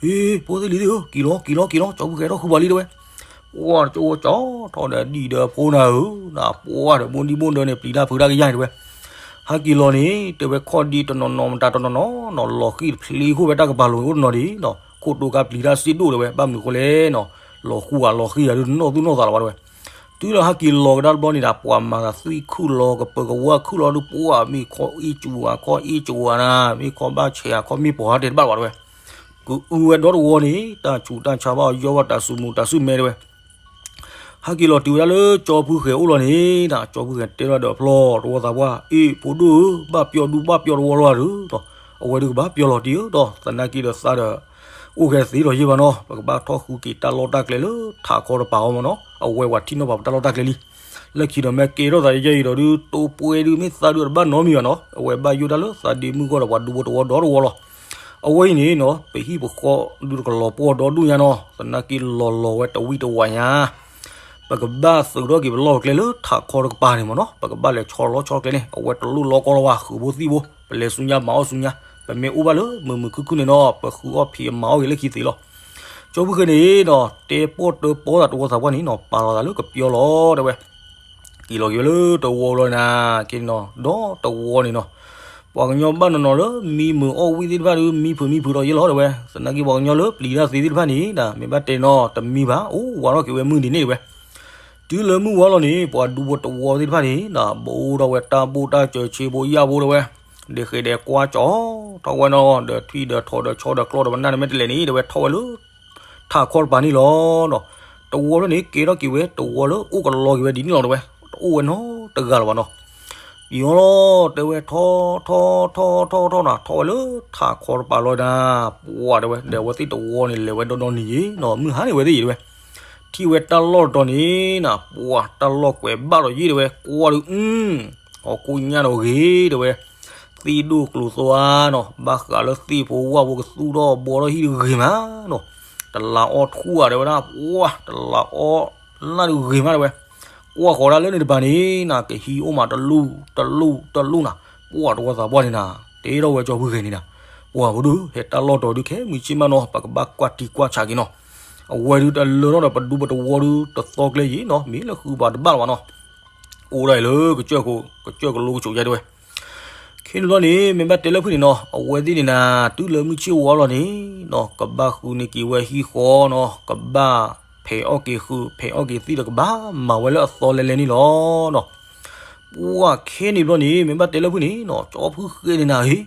အ့ ဖိသ့ၣ်လံၤသ့ၣ်ဧၢ က့ၤလီၤက့ၤလီၤက့ၤလီၤ ကၠီဖုဃဲထီၣ်ဃုပှၤလံတဲဝဲ. ပှၤကၠိကၠီထီၣ်ဒီးဒံၣ်ဒီးဖိနၤဧၢ, နပှၤဒီးမိၢ်ဒံၣ်မိၢ်ဒၢန့ၣ် ပျံၤတၢ်ဖုးတၢ်ကယၢ်န့ၣ်တဲဝဲ. ဟဲက့ၤလီၤန့ၣ် တဲဝဲခီၣ်ဒံတနီၤနီၤ မတၤတနီၤနီၤနီၤ လီၤဃံၢ်တဖျ့ခိၣ်ဖဲတၢ်ကပၤလိၤန့ၣ်အိၣ်တနီၤဒံးနီၤ, ခိၣ်တိကါပျံၤတၢ်စ့ၢ်ဒိၣ်တဲဝဲ, ဘၣ်မနုၤဃိလဲၣ်နီၤ, လီၤဃူဧါလီၤဃံဧါဒုးနီၢ်သူၣ်နီၢ်သးလီၤဘၣ်တဲဝဲ. တုၤလီၤဟဲက့ၤလီၤကဒါတဘျီန့ၣ်ဒီး ပှၤမၤသးသွံၣ်ခုၣ်လီၤ ကပၢၤကဝၢ်ခုၣ်လီၤဒုး ပှၤမ့ၢ်ခီအ့ၣ်ကၠူဧါ ခီအ့ၣ်ကၠူဧါနၤ, မ့ၢ်ခီဘၣ်ဆဲးဧါ ခီမ့ၢ်ပှၤတဲတဘၣ်လီၤဘၣ်တဲဝဲ. ကအုဝဲဒီတဝီန့ၣ် တၢ်ဆူးတၢ်ဆါဘၣ်အီၤ ယီၢ်ဘၣ်တၢ်စုမူးတၢ်စုမဲတဲဝဲ. ဟဲက့ၤလီၤတုၤဝဲဒၣ်လၢကၠီဖုဃဲအိၣ်လီၤန့ၣ်ဒီး ကၠီဖုဃဲတဲထီၣ်ဒီးဖျီၣ် တဝီသးပှၢ်, အ့ၣ် ဖိဒိၣ်ဧၢ, ဘၣ်ပျီဒုးဘၣ်ပျီတဝီလီၤဒီး, အဝဲဒုးကဘၣ်ပျီလီၤတံၢ်ဧၢဒီး သနာ်က့ဒီးသးဒီး အိၣ်ကဲသ့ဒီးယ့ၢ်ဘၣ်နီၤ, ပကဘၣ်ထီၣ်ဃုက့ၤတၢ်လီၢ်တၢ်ကျဲလၢထးခီတပၤအီၤမ့ၢ်နီၤ, အဝဲပှၤထံၣ်နီၣ်ပာ်ပတၢ်လီၢ်တၢ်ကျဲလံ. လၢခံဒီးမ့ၢ်ကဲထီၣ်သးယဲအံၤဒီးဒုး တိပှဲဒုး မ့ၢ်သးဒုးတဘၣ်နီတမံၤဘၣ်နီၤ, အဝဲဘၣ်ယိၣ်တၢ်လၢသးဒ့မုၣ်ဂီၢ်ဒီးပှၤဒူဖိတဝီဒီတဝီလီၤ. အဝဲအံၤန့ၣ်နီၤ ပဟံၣ်ပဃီဒုးတကလီၤပှီၢ်ဒီဒူၣ်ညါနီၤ, သနာ်က့လီၤလီၤဝဲတဝံၣ်တဝါညါ ပကဘၣ်သုးထီၣ်က့ၤပလီၢ်ပကျဲလၢထးခီတကပၤန့ၣ်မ့ၢ်နီၤ, ပကဘၣ်လဲၤဆီလီၤဆီကျဲန့ၣ် အဝဲတလိၣ်လီကီလီၤဝဲ ဃုာ်ဖိသံၣ်ဖိ, ပလဲၤဆူညါမၤအီၣ်ဆူညါ, ပမ့ၢ်အိၣ်ဘၣ်လၢမုာ်မုာ်ခုၣ်ခုၣ်န့ၣ်နီၤ ပဃုအီၣ်ဖံးမၤအီၣ်ဂ့ၤလၢခံသ့လီၤ. ကၠီဖုဃဲန့ၣ်နီၤ တဲပီၣ်တၢပီသးတဝီသးပှၢ်န့ၣ်နီၤ ပာ်လီၤသးလၢကပျီလီၤတဲဝဲ. က့ၤလီၤက့ၤဝဲလၢတဝီလီၤနၤ, က့ၤနီၤ ဒီတဝီန့ၣ်နီၤ ပှၤကညီဘၣ်နီၤနီၤလၢမံမုာ်အီၣ်ဝံၣ်သ့ၣ်တဖၣ်ဒုး မံဖုးမံဖုးဒီးယ့ၢ်လီၤတဲဝဲ, သနာ်က့ပှၤကညီလၢပျံၤတၢ်သ့သ့ၣ်တဖၣ်န့ၣ်ဒီး မ့ၢ်ဘၣ်တဲနီၤ တမံဘၣ် အိၣ်ဝးထီၣ်က့ၤဝဲမုၢ်နံၤန့ၣ်တဲဝဲ. တုၤလၢမုၢ်ဝါလီၤန့ၣ် ပှၤဒူဖိတဝီသ့ၣ်တဖၣ်န့ၣ်ဒီး ဘိးဒီးဝဲတၢ်ဘိၣ်တၢ်စၢၤဆ့ဖိယၣ်ဖိတဲဝဲ, ဒဲးဃဲးဒဲးကွၢ်ကၠီထီၣ်ဝဲနီၤ ဒီးထွံၣ်ဒီးထိးဒီးဆီဒီးကျီဒီးပနၢ်န့ၣ်မ့ၢ်တလဲၤန့ၣ်တဲဝဲ ထီၣ်ဝဲလၢ ထးခီတပၤန့ၣ်လီၤနီၤ. တဝီလၢန့ၣ် ကဲထီၣ်က့ၤဝဲတဝီလၢအိၣ်ကလီက့ၤဝဲဒ်န့ၣ်လီၤတဲဝဲ, တအိၣ်ဝဲနီတဂၤလၢၤဘၣ်နီၤ. ပံၤအီၤလီၤတဲဝဲ ထီၣ်ထီၣ်ထီၣ်ထီၣ်ထီၣ်ထီၣ်နီၤ ထီၣ်ဝဲလၢထးခီတပၤလီၤနၤ, ပှၤတဲဝဲ ဒီးအဝဲသ့ၣ်တဝီန့ၣ် လဲၤဝဲဒီဒီနံၤယံၤနီၤ မုၢ်ဟါန့ၣ်ဝဲသ့ၣ်ယံၤတဲဝဲ, ထံၣ်ဝဲတၢ်လီၢ်တတီၤန့ၣ်နၤ ပှၤတၢ်လီၢ်ကွဲးဘၣ်ဒီးယံၤတဲဝဲ ကွၢ်ဒုး အူ ဟီၣ်ခိၣ်ညၣ်ဒီးဂ့ၤတဲဝဲ, သ့ၣ်ဒိၣ်ကျိၤသွါနီၤ ဘၣ်ဃးလၢသ့ၣ်ဖိဝၣ်ဖိကသူၣ်ထီၣ်ဘှီထီၣ်ဟံၣ်တဂ့ၤမးနီၤ, တလးအီၣ်ထူၣ်ဧါတဲဝဲဒၣ် ပှၤ တလးအီၣ်လၢတဂ့ၤမးတဲဝဲ, ကွၢ်ဃီၤဒၣ်လၢန့ၣ်တပၤန့ၣ်နၤ ကဟံးအိၣ်မးတလူၢ်တလူၢ်တလူၢ်နၤ, ပှၤတဝီသးပှၢ်န့ၣ်နၤ တဲထီၣ်ဝဲကၠီဖုဃဲန့ၣ်နၤ, ပှၤဖိဒုး ဟဲတၢ်လီၢ်တတီၤဒုး ခဲမုၢ်ဆ့ၣ်မးနီၤ ပကဘၣ်ကွၢ်တံၢ်ကွၢ်ဆးက့ၤနီၤ, အဝဲဒုးတလၢထီၣ်ဒီးပဒူပတဝီဒုး တသီကျဲယံၤနီၤ မ့ၢ်လၢဃုဘၣ်တဘၣ်လၢၤဘၣ်နီၤ, အိၣ်ဒၣ်အံၤလၢကစၢၢ်ခိၣ် ကစၢၢ်ကလိကဆိးယါတဲဝဲ ခဲန့ၣ်ဘျီန့ၣ် မ့ၢ်ဘၣ်တဲလၢဖုၣ်န့ၣ်နီၤ အဝဲသ့ၣ်န့ၣ်နၤ တုၤလၢမုၢ်ဆ့ၣ်ဝါလီၤန့ၣ်နီၤ ကဘၣ်ဃုန့ၢ်က့ၤဝဲဟံၣ်ဃီနီၤ ကဘၣ်ဖဲးအီၣ်က့ၤဃု ဖဲးအီၣ်က့ၤသံၣ်ဒီးကဘၣ်မၤဝဲလၢအသီလဲၤလဲၤန့ၣ်လီၤနီၤ. ပှၤခဲန့ၣ်ဘျီန့ၣ် မ့ၢ်ဘၣ်တဲလၢဖုၣ်န့ၣ်နီၤ ကၠီဖုၣ်ဃဲန့ၣ်နၤ ဟ့ၣ်ဒီး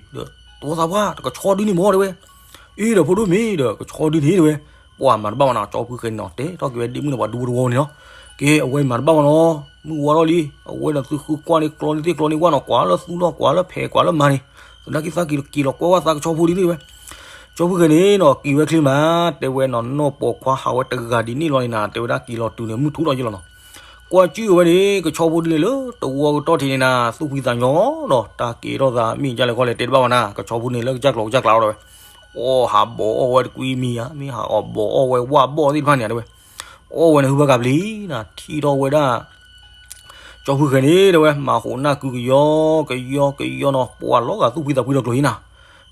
တဝီသးပှၢ် တကဆီဒုန့ၣ်မ့ၢ်တဲဝဲ, အ့ၣ်ဒီးဖိဒိၣ်မ့ၢ်ဒီး ကဆီဒုန့ၣ်တဲဝဲ, ပှၤမၤတဘၣ်ဘၣ်နီၤ ကၠီဖုၣ်ဃဲန့ၣ်နီၤ တဲထီၣ်က့ၤဝဲဒ့မုၣ်န့ၣ် ပှၤဒူဖိတဝီန့ၣ်နီၤ, ကဲ အဝဲမၤတဘၣ်ဘၣ်နီၤ, မုၢ်ဝါထီၣ်လံ အဝဲဒီးသုဃုကွၢ်န့ၣ်ကျီန့ၣ်သ့ၣ်ကျီန့ၣ်ဝၣ်နီၤ ကွၢ်လၢသူၣ်နီၤ ကွၢ်လၢဖဲးကွၢ်လၢမၤန့ၣ်, သနာ်က့သးက့ၤလီၤကွဲဝဲသးကဆီဖိဒုန့ၣ်တဲဝဲ, ကၠီဖုၣ်ဃဲန့ၣ်နီၤ က့ၤဝဲချ့မး တဲဝဲနီၤ နီၢ်ပိာ်ခွါဟးဝဲတဂၤဒ်န့ၣ်လီၤန့ၣ်နၤ တဲဝဲဒၣ်က့ၤလီၤတုၤန့ၣ် မုၢ်ထူၣ်ထီၣ်ယ့ၢ်လီၤနီၤ, ကွၢ်ကၠုၢ်ဝဲန့ၣ် ကဆီဖိဒုန့ၣ်လၢတဝီကတီၢ်ထံးန့ၣ်နၤ သူၣ်ဖှံသးညီနီၤ တၢ်ကဲထီၣ်သးမ့ၢ်ဒ်လဲၣ်ခီလဲၣ်တဲတဘၣ်ဘၣ်နၤ ကဆီဖိန့ၣ်လၢကစၢ်ကျိၤကစၢ်ကျါလီၤတဲဝဲ, အီၣ်ဟးဘီးအီၣ်ဝဲတကွံမံၤဧါ မ့ၢ်ဟးအီၣ်ဘီးအီၣ်ဝဲဝၣ်ဘီၣ်သ့ၣ်တဖၣ်န့ၣ်တဲဝဲ, အီၣ်ဝဲန့ၣ်ဟုဘၣ်ကပျံၤနၤ ထံၣ်ထီၣ်ဝဲဒၣ် ကၠီဖုဃဲၤန့ၣ် တဲဝဲ မၤဟူးနၢ်ကုကယီကယီကယီနီၤ, ပှၤလီၤဂာ်သူၣ်ဖှံသးဖှံဒီးကျိၤဟံနၤ,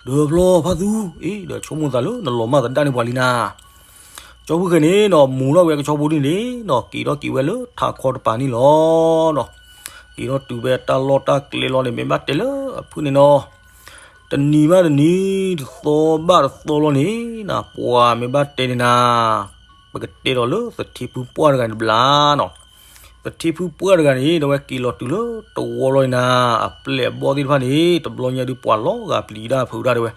ဒီးဖျီဖါသူ, အ့ ဒီးဆိကမိၣ်သးလၢနလီၤမၢ်သဒါန့ၢ်ပှၤလံနၤ. ကၠီဖုဃဲၤန့ၣ်နီၤ မူၤထီၣ်ဝဲကဆီဖိဒ်န့ၣ်နီၤ က့ၤထီၣ်က့ၤဝဲလၢထးခီတပၤန့ၣ်လီၤနီၤ. က့ၤထီၣ်တုၤဝဲတၢ်လီၢ်တၢ်ကျဲလီၤန့ၣ် မ့ၢ်ဘၣ်တဲလၢအဖုၣ်န့ၣ်နီၤ, တနံၤဘၣ်တနံၤ တသီဘၣ်တသီလီၤန့ၣ်နၤ, ပှၤမ့ၢ်ဘၣ်တဲန့ၣ်နၤ, ပကတဲဒီးလၢသထ့ဖုပှၢ်တဂၤန့ၣ်တဘျီနီၤ. သထ့ဖုပှၢ်တဂၤန့ၣ် တဲဝဲက့ၤလီၤတုၤလၢတဝီလီၤန့ၣ်နၤ, အပျဲၢ်အဘီၣ်သ့ၣ်တဖၣ်န့ၣ် တဘျီညါဒုးပှၤလီၤဂာ်ပျံၤတၢ်ဖုးတၢ်တဲဝဲ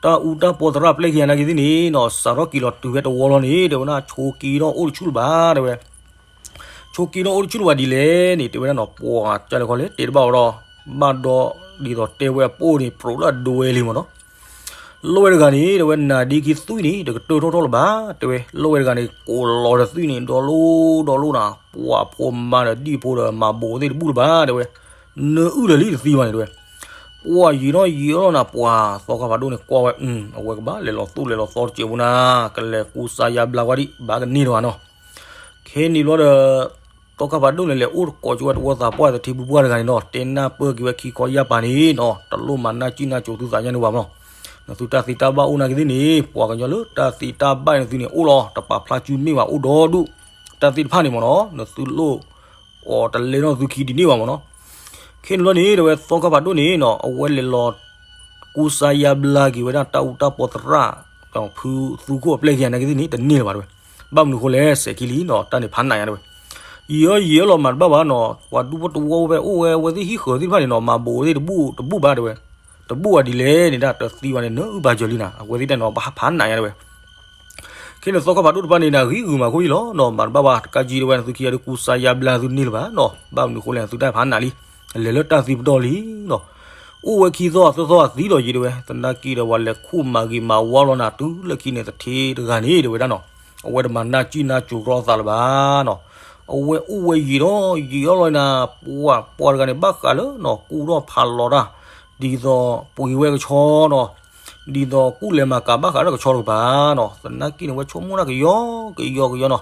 တၢ်အူတၢ်ပီသရၣ်ပျဲၢ်ခံဂၤနာ်က့သ့ၣ်န့ၣ်နီၤ စးထီၣ်က့ၤလီၤတုၤဖဲတဝီလီၤန့ၣ် တဲဝဲဒၣ် ဆိးက့ၤထီၣ်အိၣ်တဆူၣ်လၢၤဘၣ် တဲဝဲ. ဆိးက့ၤထီၣ်အိၣ်တဆူၣ်လၢၤဘၣ်ဒ်လဲၣ်န့ၣ် တဲဝဲဒၣ်နီၤ ပှၤကလဲၤခီလဲၣ်တဲတဘၣ်ဝဲဒီး ဘၣ်ဒီးဒ်သိးတဲဝဲအပိၢ်န့ၣ် ဖျိးလၢအဒွဲလံမ့ၢ်နီၤ. လီၢ်ဝဲတဂၤန့ၣ် တဲဝဲ နၤဒ့ခံသွံၣ်န့ၣ် တကတၢၢ်ထီၣ်ထီၣ်လၢၤဘၣ် တဲဝဲ. လီၢ်ဝဲတဂၤန့ၣ် ကိးလီၤဒီးသွံၣ်န့ၣ် ဒီလိၣ်ဒီလိၣ်နၤ, ပှၤဖိမါဒီးဒံၣ်ဖိဒီးမၤဘိးသ့ၣ်တဘူၣ်လၢၤဘၣ် တဲဝဲ. နၢအုၣ်လၢာ်လံတသံဘၣ်န့ၣ် တဲဝဲ. ပှၤယံာ်ထီၣ်ယံာ်ထီၣ်နၤ ပှၤသီခါဖးဒိၣ်န့ၣ်ကွၢ်ဝဲ အဝဲကဘၣ်လဲၤလီၤသူၣ်လဲၤလီၤသီတစဲးဖိနၤ, ကလဲၤကူစါယါဘျါဝဲဒံး ဘၣ်ကန့ၢ်တဂၤနီၤ. ခဲန့ၣ်ဘျီဒီး သီခါဖးဒိၣ်န့ၣ် လဲၤအိၣ်တကိးကၠိဝဲတဝီသးပှၢ်သထ့ဖုပှၢ်တဂၤန့ၣ်နီၤ, တဲနၢ်ပၢၢ်က့ၤဝဲခံခီယၢ်ပၤန့ၣ်နီၤ, တလိၣ်မၤနၢ်စံၣ်နၢ်စိၤသုသးညါန့ၣ်ဘၣ်မ့ၢ်နီၤ. နသုတၢ်သ့တၢ်ဘၣ်အိၣ်နာ်က့သ့ၣ်န့ၣ် ပှၤကညီလၢတၢ်သ့တၢ်ဘၣ်န့ၣ်သုန့ၣ်အိၣ်လီၤ, တပာ်ဖျါစုမ့ၢ်ဘၣ်အိၣ်ဒီဒူၣ်, တၢ်သ့ၣ်တဖၣ်န့ၣ်မ့ၢ်နီၤ နသုလိၣ်အီၤတလဲနီၢ်သုခံဒ်န့ၣ်ဘၣ်မ့ၢ်နီၤ. ခဲန့ၣ်ဘျီန့ၣ် တဲဝဲသီခါဖးဒိၣ်န့ၣ်နီၤ အဝဲလဲၤလီၤ ကူစါယါဘျါက့ၤဝဲဒၣ်တၢ်အူတၢ်ပီသရၣ် ဖုသူခိၣ်အပျဲၢ်ခံဂၤနာ်က့သ့ၣ်န့ၣ် တန့ၢ်လၢၤဘၣ်တဲဝဲ. ဘၣ်မနုၤဃိလဲၣ် စဲးခံလံနီၤ တၢ်န့ၣ်ဖးနးညါတဲဝဲ. ယံာ်အီၣ်ယံာ်အီၣ်လီၤမၤတဘၣ်ဘၣ်နီၤ, ပှၤဒူဖိတဝီဖဲအိၣ်ဝဲအဝဲသ့ၣ်ဟံၣ်ဃၢၤသ့ၣ်တဖၣ်န့ၣ်နီၤ မၤဘိးသ့ၣ်တဘူၣ်တဘူၣ်ဘၣ်တဲဝဲ. တဘူၣ်ဘၣ်ဒ်လဲၣ်န့ၣ် တၢ်တသံဘၣ်န့ၣ် နၢအုၣ်ပာ်စၢၤလံနၤ, အဝဲသ့ၣ်တၢ်န့ၣ် ဘၣ်ဖးနးညါတဲဝဲ. ခဲန့ၣ်သီခါဖးဒိၣ်တဖၣ်န့ၣ် နဂံၢ်ဂုာ်မၤခိၣ်အံၤလီၤနီၤ, မၤတဘၣ်ဘၣ် တကးကံတဲဝဲ နသုခံဂၤဒုးကူစါယါဘျါသုန့ၢ်လၢၤဘၣ်နီၤ, ဘၣ်မနုၤဃိလဲၣ် နသုတၢ်ဖးနးလံ, လဲၤလၢတၢ်သံပတီၢ်လံနီၤ. အိၣ်ဝဲခံသီသၢသီအသံလီၤယံၤတဲဝဲ, သနာ်က့ဒီးပှၤလဲၤခိၣ်မၤဂ့ၤမၤဝါလီၤနၤ တုၤလၢခံန့ၣ် သထ့တဂၤန့ၣ်တဲဝဲဒၣ်နီၤ, အဝဲတမၤနၢ်စံၣ်နၢ်စိၤကရီသးလၢၤဘၣ်နီၤ. အဝဲအိၣ်ဝဲယံာ်ဒီးယံာ်အီၣ်လီၤနၤ, ပှၤပှၤတဂၤန့ၣ် ဘၣ်ဃးလၢနီၤ ကူထီၣ်ဖးလီၤတၢ်, ဒ်သိးပှ့ၤဝဲကဆီနီၤ, ဒ်သိးကူၣ်လဲၤမၤကၤဘၣ်ဃးဒီးကဆီတကပၤနီၤ. သနာ်က့န့ၣ် အဝဲဆိကမိၣ်တၢ်ကယီကယီကယီနီၤ.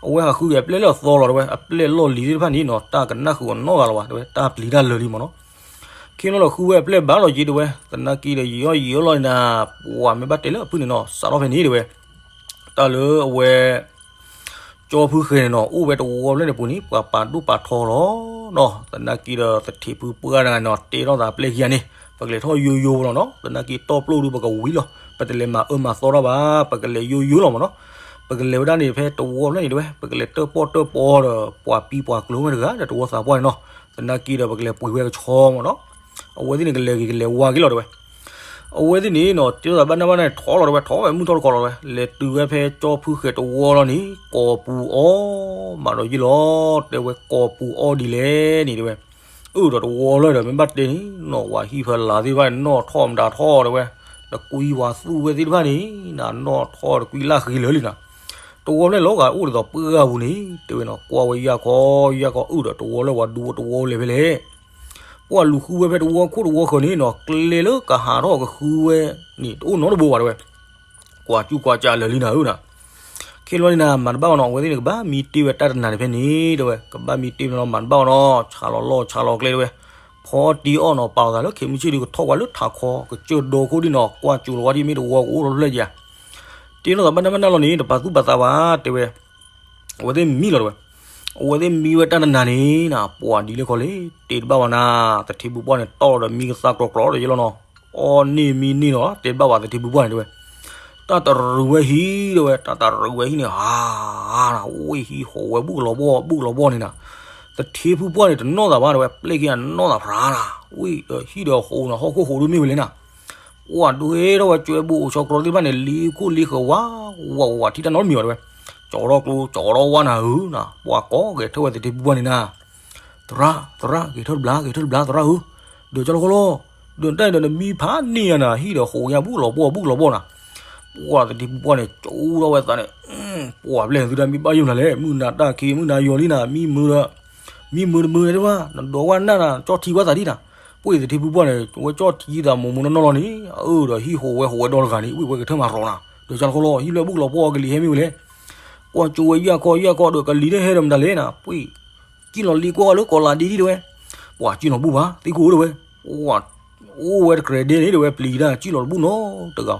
အဝဲဟးဃုက့ၤအပျဲၢ်လၢအသီလီၤတဲဝဲ, အပျဲၢ်လီၢ်လံၤသ့ၣ်တဖၣ်န့ၣ်နီၤ တၢ်ကနၣ်ဃုာ်အီၤနီတဂၤလၢၤဘၣ်တဲဝဲ, တၢ်ပျံၤတၢ်လၢာ်လံမ့ၢ်နီၤ. ခဲန့ၣ်လီၤဃုဝဲအပျဲၢ်ဘၣ်လီၤယံၤတဲဝဲ, သနာ်က့ဒီးယံာ်အီၣ်ယံာ်အီၣ်လီၤနၤ, ပှၤမ့ၢ်ဘၣ်တဲလၢအဖုၣ်န့ၣ်နီၤ စးထီၣ်ဖဲန့ၣ်တဲဝဲ. တၢ်လၢအဝဲ ကၠီဖုဃဲၤန့ၣ်နီၤ အိၣ်ဝဲတဝီဖျၢၣ်န့ၣ်ပူၤန့ၣ် ပှၤပာ်ဒိၣ်ပာ်ထီလီၤနီၤ. သနာ်က့ဒီးသထ့ဖုပှၢ်တဂၤန့ၣ်နီၤ တဲထီၣ်သးပျဲၢ်ခံဂၤန့ၣ် ပကလဲၤထီၣ်ယိယိလီၤနီၤ. သနာ်က့တီၢ်ပျိၢ်ဒုးပကဝံၤလီၤ, ပတလဲၤမၤအၢမၤသီတၢ်ဘၣ်, ပကလဲၤယိယိလီၤမ့ၢ်နီၤ. ပကလဲၤဝဲဒၣ်န့ၣ် ဖဲတဝီဖျၢၣ်န့ၣ်တဲဝဲ, ပကလဲၤတၢၣ်ပီၣ်တၢၣ်ပီဒီးပှၤပံပှၤကျိၤဝဲတဂၤဒီးတဝီသးပှၢ်န့ၣ်နီၤ. သနာ်က့ဒီးပကလဲၤပှ့ၤဝဲကဆီမ့ၢ်နီၤ. အဝဲသ့ၣ်န့ၣ် ကလဲၤဂ့ၤကလဲၤဝါက့ၤလီၤတဲဝဲ. အဝဲသ့ၣ်န့ၣ်နီၤ တဲထီၣ်သးဘၣ်နၢ်ဘၣ်နၢ်န့ၣ် ထီၣ်လီၤတဲဝဲ, ထီၣ်ဝဲမုၢ်ထီၣ်တခီလီၤတဲဝဲ, လဲၤတုၤဝဲဖဲကၠီဖုဃဲၤတဝီလီၤန့ၣ် ကိးပူၤအီၣ်မးဒီးယ့ၢ်လီၤ. တဲဝဲကိးပူၤအီၣ်ဒ်လဲၣ်န့ၣ်တဲဝဲ, အၢၣ်ဒီးတဝီလၢဒီး မ့ၢ်ဘၣ်တဲန့ၣ်နီၤ ဝၤဟံၣ်ဖၢလၤသ့ၣ်တဖၣ်န့ၣ် နီၣ်ထီၣ်မတၤထီၣ်တဲဝဲ, တကွံဝၤသူၣ်ဝဲသ့ၣ်တဖၣ်န့ၣ်နၤ နီၣ်ထီၣ်တကွံလၢ်ဃံလၢာ်လံနၤ. တဝီဖျၢၣ်လီၤဂာ်အိၣ်ဒ်သိးပှၢ်ပူၤန့ၣ် တဲဝဲနီၤ, ကွၢ်ဝဲယၢ်ခီ ယၢ်ခီအၢၣ်ဒီးတဝီလၢပှၤဒူဖိတဝီလဲၤဖဲလဲၣ်. ပှၤလူၤဃုဝဲဖဲတဝီခိၣ်တဝီဃၢၤန့ၣ်နီၤ ကျဲလၢကဟးထီၣ်ကဃုဝဲန့ၣ် တအိၣ်နီတဘိဘၣ်တဲဝဲ. ကွၢ်ကၠူကွၢ်ကၠးလၢာ်လံနၤဧၢနၤ. ခဲလီၤန့ၣ်နၤ မၤတဘၣ်အီၤနီၤ, အဝဲသ့ၣ်န့ၣ် ကဘၣ်မံတ့ၢ်ဝဲတၢ်တနၤန့ၣ်ဖဲန့ၣ်တဲဝဲ, ကဘၣ်မံတ့ၢ်ဝဲနီၤ မၤတဘၣ်အီၤနီၤ, ဆးလီၤလီၢ်ဆးလီၤကျဲတဲဝဲ. ဖီတံၢ်အီၣ်နီၤ ပာ်လီၤသးလၢခဲမုၢ်ဆ့ၣ်ဒုး ကထီၣ်ကွၢ်လၢထးခီ ကစၢၢ်ဒီခိၣ်ဒံးနီၤ, ကွၢ်ကၠူလီၤဝဲဒ်မ့ၢ်တဝီကအိၣ်ထီၣ်ဖျၢၣ်က့ၤဧါ. တဲထီၣ်သးဘၣ်နၢ်ဘၣ်နၢ်လီၤန့ၣ် တပာ်သူၣ်ပာ်သးဘၣ်တဲဝဲ. အဝဲသ့ၣ်မံလီၤတဲဝဲ. အဝဲသ့ၣ်မံဝဲတၢ်တနၤန့ၣ်နၤ ပှၤဒ်လဲၣ်ခီလဲၣ် တဲတဘၣ်ဝဲနၤ, သထ့ဖုပှၢ်န့ၣ် တီၢ်လီၤဒီးမံကသါကျီကျီဒီးယ့ၢ်လီၤနီၤ. အီၣ်န့ၢ်မံန့ၢ်လီၤ တဲတဘၣ်ဝဲသထ့ဖုပှၢ်န့ၣ်တဲဝဲ. တၢ်တရူးဝဲဟံၣ်တဲဝဲ, တၢ်တရူးဝဲဟံၣ်န့ၣ် ဟါနၤ ဝ့ၢ်ဟံၣ်ဟိးဝဲဘူးကလီၤဘီၣ် ဘူးကလီၤဘီၣ်န့ၣ်နၤ. သထ့ဖုပှၢ်န့ၣ် တနီၣ်သးဘၣ်တဲဝဲ, ပျဲၢ်ခံဂၤနီၣ်သးဖျါနၤ, ဝ့ၢ်ဒီးဟံၣ်ဒီးဟိးနၤ ဟီၣ်ခိၣ်ဟိးဒုးမ့ၢ်ဝဲလဲၣ်နၤ. ပှၤဒိဟဲထီၣ်ဝဲကၠွဲဘူးအိၣ်ဆီကျီသ့ၣ်တဖၣ်န့ၣ် လံခိၣ်လံဃၢၤဝါ ဝးဝး ထံၣ်တၢ်နီတမံၤဘၣ်တဲဝဲ. ကၠီထီၣ်ကျိ ကၠီထီၣ်ဝါနၤဧၢနၤ, ပှၤကိးဂဲၤထၢၣ်ဝဲသထ့ဖုပှၢ်န့ၣ်နၤ. သရၣ် သရၣ် ဂဲၤထၢၣ်တဘျါ ဂဲၤထၢၣ်တဘျါ သရၣ်ဧၢ, ဒီးကၠီလီၤဃီလီၤ, ဒီးတၢ်အံၤဒီးနမံဖးန့ၢ်ယၤနၤ ဟံၣ်ဒီးဟိးညါဘူးကလီၤဘီၣ် ဘူးကလီၤဘီၣ်နၤ. ပှၤသထ့ဖုပှၢ်န့ၣ် ကၠိထီၣ်ဝဲသးန့ၣ်, ပှၤပျဲၢ်သုတၢ်မံဘၣ်ယိၣ်နၤလဲၣ်, မုၢ်နၤတၢ်ခံ မုၢ်နၤယီၤလံနၤ, မံမုာ်ဒီး မံမုာ်တမုာ်န့ၣ်တဲဝဲ, နဒိးဝဲနၢ်နၤ ကၠီထံဝဲသးဒ်နၤ. ပှၤသထ့ဖုပှၢ်န့ၣ် ဝဲကၠီထံသးမိၢ်မိၢ်နီၢ်နီၢ်လီၤန့ၣ်, အအၢဒီးဟံၣ်ဟိးဝဲဟိးဝဲဒီတဂၤန့ၣ် ဝ့ၢ်ဝဲကထၢၣ်မၤရီၤနၤ, ဒီးကၠီလီၤဃီလီၤ ဟံၣ်လၢဘူးကလီၤဘီၣ်ကလံၤဟဲမ့ၢ်ဝဲလဲၣ်. ကွၢ်ကၠိဝဲယၢ်ခီယၢ်ခီဒီးကလံၤတဟဲဒီးမတၤလဲၣ်နၤ, ပှၤ ကံၣ်လီၤလ့ကွၢ်ဝဲလၢကီးလးဒ့ဒံးတဲဝဲ, ပှၤကံၣ်လီၤဘူၣ်ဘၣ် သ့ၣ်ခိၣ်ဧၢတဲဝဲ, ပှၤ အိၣ်ဝဲတကြဲးဒဲန့ၣ်တဲဝဲ ပျံၤတၢ် ကံၣ်လီၤတဘူၣ်နီတဂၤ,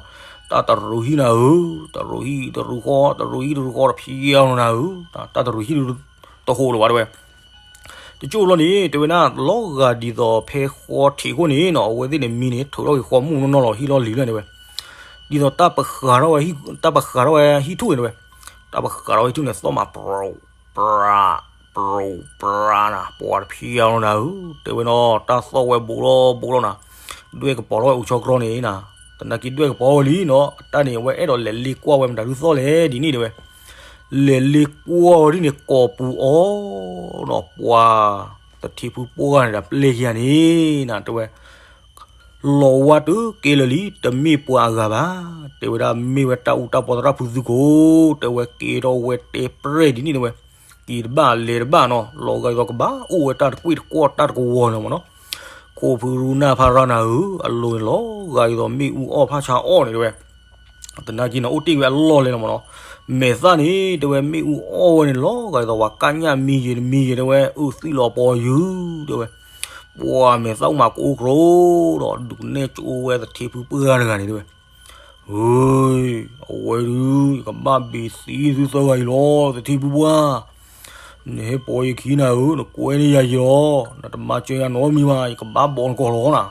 တၢ်တရူးဟံၣ်နၤဧၢ, တရူးဟံၣ်တရူးဃီ တရူးဟံၣ်တရူးဃီတဖျါလီၤနၤဧၢ, တၢ်တရူးဟံၣ်တဟူးလၢၤဘၣ်တဲဝဲ တကၠိၢ်လီၤန့ၣ် တဲဝဲဒၣ် လီၤဂာ်ဒ်သိးဖဲဃီထံးခိၣ်န့ၣ်နီၤ အဝဲသ့ၣ်န့ၣ်မံန့ၣ် ထုးထီၣ်က့ၤဃီမုၢ်နီၢ်နီၢ်လီၤ ဟံၣ်လီၢ်လံၤလၢန့ၣ်ဝဲ, ဒ်သိးတၢ်ပဃးထီၣ်ဝဲ တၢ်ပဃးထီၣ်ဝဲဟံၣ်ထူၣ်န့ၣ်တဲဝဲ, တၢ်ပဃးထီၣ်ဝဲဟံၣ်ထူၣ်န့ၣ် သီၣ်မး ပြူး ပြး ပြူး ပြးနၤ ပှၤတဖျါလီၤနၤဧၢ, တဲဝဲနီၤ တၢ်သီၣ်ဝဲဘူးလီၤဘူးလီၤနၤ, ဒွဲၣ်ကပီၤထီၣ်ဝဲအိၣ်ဆီကြီန့ၣ်နၤ, သနာ်က့ဒွဲၣ်ကပီၤဝဲလံနီၤ အတၢ်န့ၣ် အဝဲအဲၣ်ဒိးလဲၤလ့ကွၢ်ဝဲမတၤဒုးသီၣ်လဲၣ်ဒ်န့ၣ်တဲဝဲ လဲၤလ့ကွၢ်ဝဲဒ်န့ၣ် ကိာ်ပူၤအီၤနီၤ ပှၤသထ့ဖုပှၢ်ဂၤန့ၣ်ဒီး ပျဲၢ်ခံဂၤန့ၣ်နၤ တဲဝဲ, လီၤဝါတကဲလၢာ်လံ တမ့ၢ်ပှၤအဂၤဘၣ်, တဲဝဲဒၣ်မ့ၢ်ဝဲတၢ်အူတၢ်ပီသရၣ်ဖုသူခိၣ်, တဲဝဲက့ၤထီၣ်ဝဲတဲပြဲၢ်ဒ်န့ၣ်တဲဝဲ, က့ၤတဘၣ်လဲၤတဘၣ်နီၤ လီၤဂာ်ဒ်သိးကဘၣ်အိၣ်ဝဲတၢ်တကွ့ၢ်တကွီၢ်တၢ်တကဝီၤန့ၣ်မ့ၢ်နီၤ, ခိၣ်ဖုရူနၢ်ဖါရၣ်နၤဧၢ, အလိၤန့ၣ်လီၤဂာ်ဒ်သိးမ့ၣ်အူအီၣ်ဖးဆါအီၣ်န့ၣ်တဲဝဲ သနာ်က့န့ၣ် အိၣ်တ့ၢ်ဝဲအလီၢ်လဲၣ်လီၤမ့ၢ်နီၤ, မဲာ်သၣ်န့ၣ် တဲဝဲမ့ၣ်အူအီၣ်ဝဲန့ၣ်လီၤဂာ်ဒ်သိးပှၤကၢ်ညၣ်မံယံာ်တမံယံာ်တဲဝဲ အုၣ်သံၣ်လီၤပီၤယုာ် တဲဝဲ, ပှၤမဲာ်သၣ်အိၣ်မးကအိၣ်ကြီဒီး ဒုးနဲၣ်ကၠိဝဲသထ့ဖုပှၢ်တဂၤန့ၣ်တဲဝဲ, အဝဲဒုး ယကဘၣ်ဘ့ၣ်သံသုသၢဂၤအံၤလီၤ သထ့ဖုပှၢ်, နဟဲပိာ်ယခံနၤဧၢ နကွဲန့ၢ်ယၤယံၤလီၤ, နတမၤစၢၤယၤနီတမံၤဘၣ် ယကဘၣ်ဘိးနကိာ်လီၤနၤ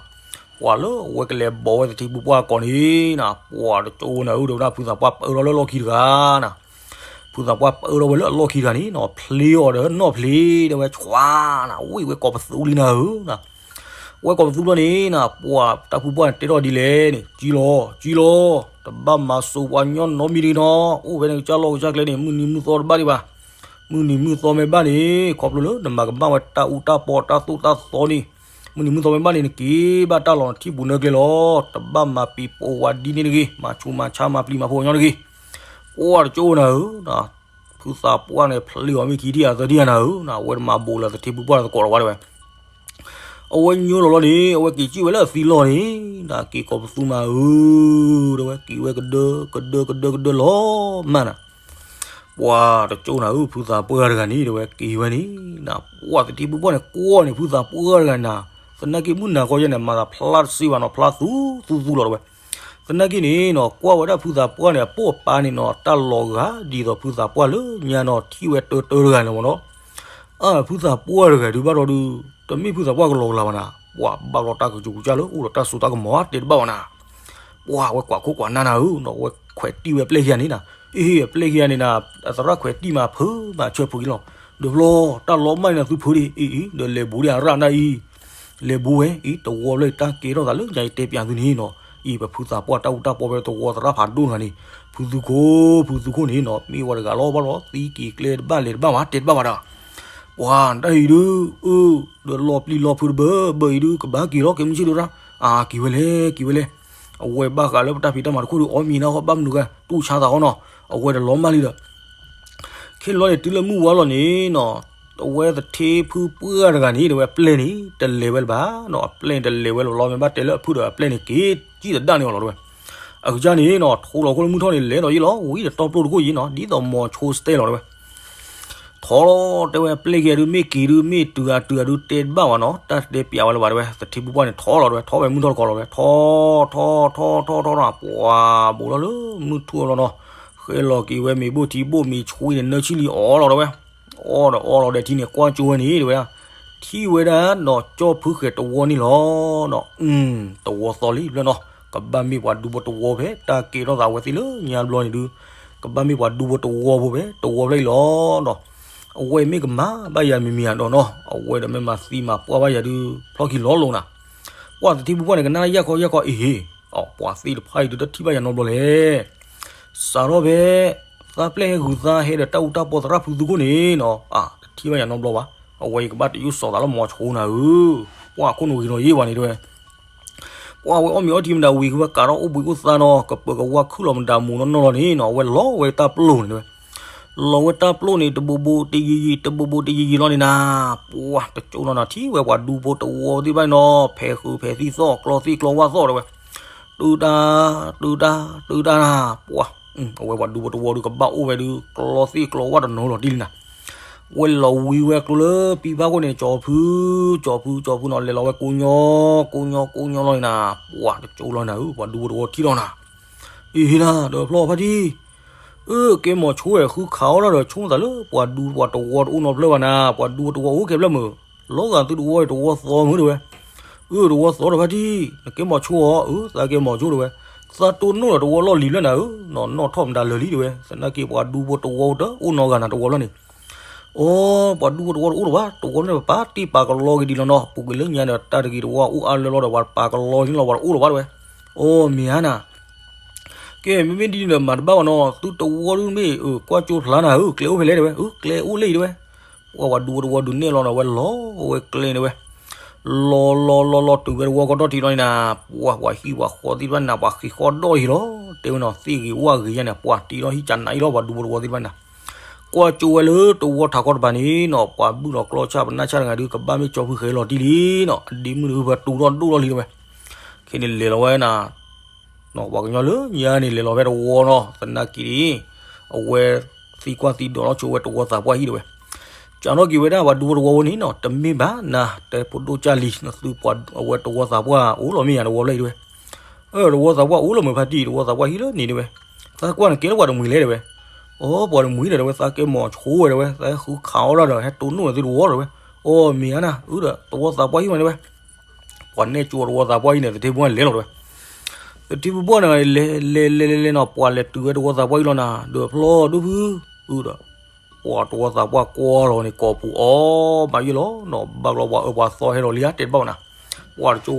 ပှၤလၢအဝဲကလဲၤဘိးဝဲသထ့ဖုပှၢ်အကိာ်န့ၣ်နၤ ပှၤတကၠိဝဲနၤဧၢ ဒီးဝဲဒၣ်ဖုသးပှၢ်ပၢထီၣ်လၢလီၢ်ခံတဂၤနၤ, ဖုသးပှၢ်ပၢထီၣ်ဝဲလၢအလီၢ်ခံတဂၤန့ၣ်နီၤ ဖျ့အီၤဒီးနီၢ်ဖျ့ တဲဝဲ ဆွါနၤ ဝံၣ်ဝဲကိးပသူလံနၤဧၢနၤ, ဝဲကိးပသူလီၤန့ၣ်နၤ ပှၤတၢ်ဖုပှၢ်န့ၣ်တဲထီၣ်ဒ်လဲၣ်န့ၣ် ကံလီၤ ကံလီၤ, တဘၣ်မၤစိးပှၤညီနီတမံၤတဂ့ၤနီၤ, အိၣ်ဖဲန့ၣ်ကစၢ်လီၢ်ကစၢ်ကျဲန့ၣ် မုၢ်နံၤမုၢ်သီတဘၣ်ဒံးဘၣ်, မုၢ်နံၤမုၢ်သီမ့ၢ်ဘၣ်န့ၣ် ခီဖျိလၢနမၤကမၣ်ဝဲတၢ်အူတၢ်ပီတၢ်သိၣ်တၢ်သီန့ၣ်, မုၢ်နံၤမုၢ်သီမ့ၢ်ဘၣ်န့ၣ် နက့ၤဘၣ်တၢ်လီၤနထံၣ်ပူၤနၢကျဲလီၤ, တဘၣ်မၤပံၤပိာ်ဝဲဒ်န့ၣ်တဂ့ၤ, မၤဆူးမၤဆါမၤပျံၤမၤဖုးညီတဂ့ၤ, ပှၤတကၠိနၤဧၢ ဖုသးပှၢ်န့ၣ် ဖျ့အီၤမ့ၢ်ခံထံၣ်ဧါသၢထံၣ်ဧါနၤဧၢ, အဝဲတမၤဘိးလၢသထ့ဖုပှၢ်သကိးလီၤဝဲတဲဝဲ, အဝဲညိလီၤလီၤန့ၣ် အဝဲက့ၤစံၣ်ဝဲလၢအသံလီၢ်န့ၣ်, နက့ၤကိးပသူမးဧၢ, တဲဝဲ က့ၤဝဲကဒၢ ကဒၢ ကဒၢ ကဒၢလီၤမးနၤ, ပှၤတကၠိနၤဧၢ ဖုသးပှၢ်တဂၤန့ၣ် တဲဝဲ က့ၤဝဲန့ၣ်, ပှၤသထ့ဖုပှၢ်န့ၣ် ကွၢ်န့ၣ် ဖုသးပှၢ်တဂၤနၤ, သနာ်က့မုၢ်နၤခီယဲန့ၣ် မၤသးဖျါတစ့ဘၣ်နီၤ ဖျါသူသူသူလီၤတဲဝဲ သနာ်က့န့ၣ်နီၤ ကွၢ်ဝဲဒၣ်ဖုသးပှၢ်န့ၣ် အပိာ်အပၤန့ၣ်နီၤ တၢ်လီၤဂာ်ဒ်သိးဖုသးပှၢ်လၢညါနီၤ ထံၣ်ဝဲတၢတၢတဂၤန့ၣ်မ့ၢ်နီၤ, အၢ ဖုသးပှၢ်တဂၤဒုးဘၣ်ဒီးဒုး တမ့ၢ်ဖုသးပှၢ်ကလီၤကလၤဘၣ်နၤ, ပှၤဘၣ်ဘျီတၢ်ကစူးကစၢ်လၢအိၣ်ဒီးတၢ်စိတၢ်ကမီၤ တဲတဘၣ်ဘၣ်နၤ, ပှၤဝဲကွၢ်ခိၣ်ကွၢ်နၢ်နၤဧၢနီၤ ဝဲခွဲးတံၢ်ဝဲပျဲၢ်ခံဂၤန့ၣ်နၤ, အ့ ပျဲၢ်ခံဂၤန့ၣ်နၤ အသရၣ်ခွဲးတံၢ်မးဖုမၤဆၢဖုက့ၤလီၤ, ဒီးဘျီ တၢ်လီၤမၢ်န့ၣ်နၤသုဖုဒံး အ့ အ့ ဒီးလဲၤဘူးဒံးအရၣ်နၢ်အံၤ လဲၤဘူးဝဲ အံၤ တဝီဖျၢၣ်အံၤ တၢ်ကဲထီၣ်သးလၢညါအံၤတဲပျးသုန့ၣ်နီၤ, အံၤ ပဖုသးပှၢ်တၢ်အူတၢ်ပီဖဲတဝီသရၣ်ဖးဒိၣ်တဂၤန့ၣ်, ဖုသူခိၣ် ဖုသူခိၣ်န့ၣ်နီၤ မ့ၢ်ဝဲတဂၤလီၤဘၣ်လီၤ သံက့ၤကျဲတဘၣ်လဲၤတဘၣ်ဘၣ် တဲတဘၣ်ဘၣ်ဒီး, ပှၤတၢ်အံၤဒုး အၢ ဒီးလီၤပျံၤလီၤဖုးတဘၢ ဘၢအံၤဒုး ကဘၣ်က့ၤလီၤ ကဲမုၢ်ဆ့ၣ်ဒိၣ်ရၣ်, အါ က့ၤဝဲလဲၣ် က့ၤဝဲလဲၣ်, အဝဲဘၣ်ဃးလၢပတၢ်ဖံးတၢ်မၤတခိၣ်ဒုး အီၣ်မံၤနၢ်ဟီၣ်ဘၣ်မနုၤဂၤ တူၢ်ဆါသးဃီနီၤ, အဝဲဒီးလီၤမၢ်လံဒီး ခဲလီၤန့ၣ် တုၤလၢမုၢ်ဝါလီၤန့ၣ်နီၤ, အဝဲသထ့ဖုပှၢ်တဂၤန့ၣ် တဲဝဲအပျဲၢ်န့ၣ် တလဲၤဝဲလၢၤဘၣ်နီၤ, အပျဲၢ်န့ၣ်တလဲၤဝဲလၢၤဘၣ်လီၤ မ့ၢ်ဘၣ်တဲလၢအဖုဒီးအပျဲၢ်န့ၣ် က့ၤစံၣ်သဒၣ်န့ၢ်အီၤလီၤတဲဝဲ, အကစၢ်န့ၣ်နီၤ ထိးလီၤခိၣ်လၢမုၢ်ထီၣ်န့ၣ် လဲၤဒီးယ့ၣ်လီၤ ဝံၤဒီးတီပျိၢ်တခိၣ်ယ့ၣ်နီၤ ဒ်သိးမိၤဆိစတဲလီၤတဲဝဲ ထီလီၤတဲဝဲ အပျဲၢ်ခံဂၤဒုး မ့ၢ်က့ၤဒုး မ့ၢ်တုၤဂၤတုၤဂၤဒုး တဲတဘၣ်ဘၣ်နီၤ, တၢ်တဲပျးဝဲလၢၤဘၣ်တဲဝဲ သထ့ဖုပှၢ်န့ၣ် ထီလီၤတဲဝဲ ထီဝဲမုၢ်ထီၣ်တကီးလီၤတဲဝဲ ထီ ထီ ထီ ထီ ထီနီၤ ပှၤဘူးလီၤလၢမုၢ်ထူၣ်လီၤနီၤ, ဃဲလီၤက့ၤဝဲမ့ၤဘိၣ်ထံဘိၣ်မ့ၤဆွံန့ၣ် နၢဆံလံအီၣ်လီၤတဲဝဲ, အီၣ်ဒီးအီၣ်လီၤဒီးထံန့ၣ် ကွၢ်ကၠိဝဲန့ၣ်တဲဝဲဒၣ်, ထံၣ်ဝဲဒၣ်နီၤ ကၠီဖုဃဲၤတဝီန့ၣ်လီၤနီၤ, တဝီသီလံဘျီနီၤ, ကဘၣ်မ့ၢ်ပှၤဒူဖိတဝီဖဲ တၢ်ကဲထီၣ်သးဝဲသ့ၣ်လၢညါဘျီန့ၣ်ဒုး ကဘၣ်မ့ၢ်ပှၤဒူဖိတဝီဖိဖဲ တဝီဖျၢၣ်အံၤလီၤနီၤ, အဝဲမ့ၢ်ကမၤဘၣ်ယၤမံၤမံၤအဒိးနီၤ အဝဲဒီးမ့ၢ်မၤသံမၤပှၢ်ဘၣ်ယၤဒုး ဖျီၣ်ခံလီၤလိာ်နၤ, ပှၤသထ့ဖုပှၢ်န့ၣ် ကနၣ်ယၢ်ခီယၢ်ခီအံၤဟ့ၣ်, အပှၤသ့ၣ်တဖၣ်အံၤဒုးတထံၣ်ဘၣ်ယၤနီတဘျီလဲၣ်, စးထီၣ်ဖဲ သးပျဲၢ်ဟဲဂုၤသးဟဲဒီးတၢ်အူတၢ်ပီသရၣ်ဖုသူခိၣ်န့ၣ်နီၤ အတထံၣ်ဘၣ်ယၤနီတဘျီဘၣ်, အဝဲအံၤကဘၣ်တယုၢ်စီၤသးလၢမိၤဆိနၤဧၢ, ပှၤခိၣ်နူာ်ဂ့ၤနီၤယ့ၢ်ဘၣ်န့ၣ်တဲဝဲ ပှၤဝဲအီၣ်မ့ၤအီထံမတၤဝံၤ ကဝဲကးထီၣ်အိၣ်ဘှံးအိၣ်သါနီၤ ကပၢၤကဝါခုၣ်လီၤမတၤမူးနီၢ်နီၢ်လီၤန့ၣ်နီၤ အဝဲလီၤဝဲတၢ်ပျိၢ်န့ၣ်တဲဝဲ, လီၤဝဲတၢ်ပျိၢ်န့ၣ် တဘိးဘိးတယံၤယံၤ တဘိးဘိးတယံၤယံၤလီၤန့ၣ်နၤ, ပှၤတကၠိနီၤနၤ ထံၣ်ဝဲပှၤဒူဖိတဝီသ့ၣ်တဖၣ်နီၤ ဖဲးဃုဖဲးသံၣ်သီၣ် ကျီသ့ၣ်ကျီဝၣ်သီၣ်တဲဝဲ, တုၤတၢ် တုၤတၢ် တုၤတၢ်နၤ ပှၤ အဝဲပှၤဒူဖိတဝီဒုးကဘၣ်အိၣ်ဝဲဒုး ကျီသ့ၣ်ကျီဝၣ်တနီၤလီၤတံၢ်လံနၤ, ဝဲလီၤဝံၤဝဲကျိလၢပံဖးခိၣ်န့ၣ် ကၠီဖု, ကၠီဖု ကၠီဖုနီၤ လဲၤလီၤဝဲကိညိ, ကိညိ ကိညိလီၤန့ၣ်နၤ, ပှၤတကၠိလီၤနၤဧၢ, ပှၤဒူဖိတဝီထံၣ်လီၤနၤ, အ့ၣ်နၤ ဒီးဖျီဖါတံၢ်, အၢ ကဲမီၤဆိဝဲ ဃုခးအီၣ်ဒၣ်ဒီး ဆိကမိၣ်သးလၢ ပှၤဒူပှၤတဝီတအိၣ်နီတဖျၢၣ်ဘၣ်နၤ, ပှၤဒူဖိတဝီအိၣ်ခဲဖျၢၣ်မုၢ်, လီၤဂာ်သုတဝီတဝီသီမုၢ်တဲဝဲ, အၢ တဝီသီဒီးဖါတံၢ်, နကဲမီၤဆိဧါ, အၢ သးကဲမီၤဆိတဲဝဲ, သးတိၢ်နီၣ်ဒီးတဝီလီၢ်လံၤဖျၢၣ်နၤဧၢ, နီၢ်နီၢ်ထီၣ်မတၤလၢာ်လံတဲဝဲ, သနာ်က့ပှၤဒူဖိတဝီတအိၣ်နီတဂၤနၤတဝီဖျၢၣ်န့ၣ် အိ ပှၤဒူဖိတဝီတအိၣ်လၢၤဘၣ်, တဝီန့ၣ်ပပာ်တ့ၢ်ပာ်ကလီက့ၤဒံးလီၤနီၤ, ပူၤကွံာ်လၢညါဒီးတၢ်တဂ့ၤတဝီအိၣ်အါလၢလီၤဒီး ပှၤပာ်ကလီန့ၣ်လီၤ ပှၤတအိၣ်လၢၤဘၣ်တဲဝဲ, အိ မ့ၢ်ဧါနၤ, ကဲ မ့မ့ၢ်ဒ်န့ၣ်ဒီးမၤတဘၣ်ဘၣ်နီၤ, သုတဝီဒုမ့ၢ် ကွၢ်ကၠိဖျါနၤဧၢ, ကျဲအိၣ်ဖဲလဲၣ်တဲဝဲ, အၢ ကျဲအိၣ်လၢအံၤတဲဝဲ, ပှၤပှၤဒူဖိတဝီဒုးနဲၣ်လီၤဒီး ဝဲလီၤဝဲကျဲန့ၣ်ဝဲ လီၤလီၤလီၤလီၤတုၤဝဲတဝီကီၢ်ဒီၣ်ထံးလီၤန့ၣ်နၤ, ပှၤပှၤဟံၣ်ပှၤဃီသ့ၣ်တဖၣ်နၤ ပှၤဃ့ဃီဒီၣ်ယံၤလီၤ, တဲဝဲနီၤ သ့ၣ်ဂ့ၤဝၣ်ဂ့ၤယါန့ၣ် ပှၤတံၤလီၤဟံၣ်ကနၤအံၤလီၤ ပှၤဒူဖိတဝီသ့ၣ်တဖၣ်နၤ, ကွၢ်ကၠိဝဲလၢတဝီထးခီတပၤန့ၣ်နီၤ, ပှၤဘုၣ်လီၤကျီၢ်ဆၣ်ပနၢ်ဆၣ်တဂၤဒုး ကဘၣ်မ့ၢ်ကၠီဖုဃဲၤလီၤတံၢ်လံနီၤ, အဒ့မုၣ်ဒုးပှၤတူၤထီၣ်ဒိၣ်ထီၣ်လံတဲဝဲ, ခဲန့ၣ်လဲၤလီၤဝဲနၤ ပှၤကညီလၢညါန့ၣ် လဲၤလီၤဖဲတဝီနီၤ, သနာ်က့န့ၣ် အဝဲသံကွၢ်သံဒိးထီၣ်ဆိဝဲတဝီသးပှၢ်ဟံၣ်တဲဝဲ, ကးထီၣ်က့ၤဝဲဒၣ်ပှၤဒူဖိတဝီဝဲန့ၣ်နီၤ, တမ့ၢ်ဘၣ်နၤ တဲဖိဒိၣ်ကၢ်လံ နသုပှၤအဝဲတဝီသးပှၢ်အိၣ်လီၤမ့ၢ်ယၤတဝီဖျၢၣ်အံၤတဲဝဲ, အၢ တဝီသးပှၢ်အိၣ်လီၤမုၢ်ဖါတံၢ် တဝီသးပှၢ်ဟံၣ်လၢန့ၣ်တဲဝဲ, သးကွၢ်နကဲလၢပှၤတမှံၤလဲၣ်တဲဝဲ, အိ ပှၤတမှံၤဒီးတဲဝဲ သးကဲမီၤဆိဝဲတဲဝဲ သးဟဲဃုခးအီၣ်ဒၣ်ဒီး ဟဲတိၢ်နီၣ်နသုတဝီတဲဝဲ, အိ မ့ၢ်ဧါနၤ အၢ ဒီးတဝီသးပှၢ်ဟံၣ်မးတဲဝဲ ပှၤနဲၣ်ကၠိတဝီသးပှၢ်ဟံၣ်န့ၣ် သထ့ဖုဘၣ်လဲၤလီၤတဲဝဲ, သထ့ဖုဘၣ်န့ၣ် လဲၤလဲၤလဲၤလဲၤနီၤ ပှၤလဲၤတုၤဝဲတဝီသးပှၢ်ဟံၣ်လီၤနၤ ဒီးဖျီဒိၣ်ဖု, အၢ ဒီး ပှၤတဝီသးပှၢ်ကွၢ်လီၤန့ၣ် ကိာ်ပူၤအီၣ်မးယဲၢ်လီၤနီၤ, ဘၣ်ကလီပှၤအၢပှၤသီဟဲလီၤလံဧါ တဲတဘၣ်ဘၣ်နၤ, ပှၤတကၠိ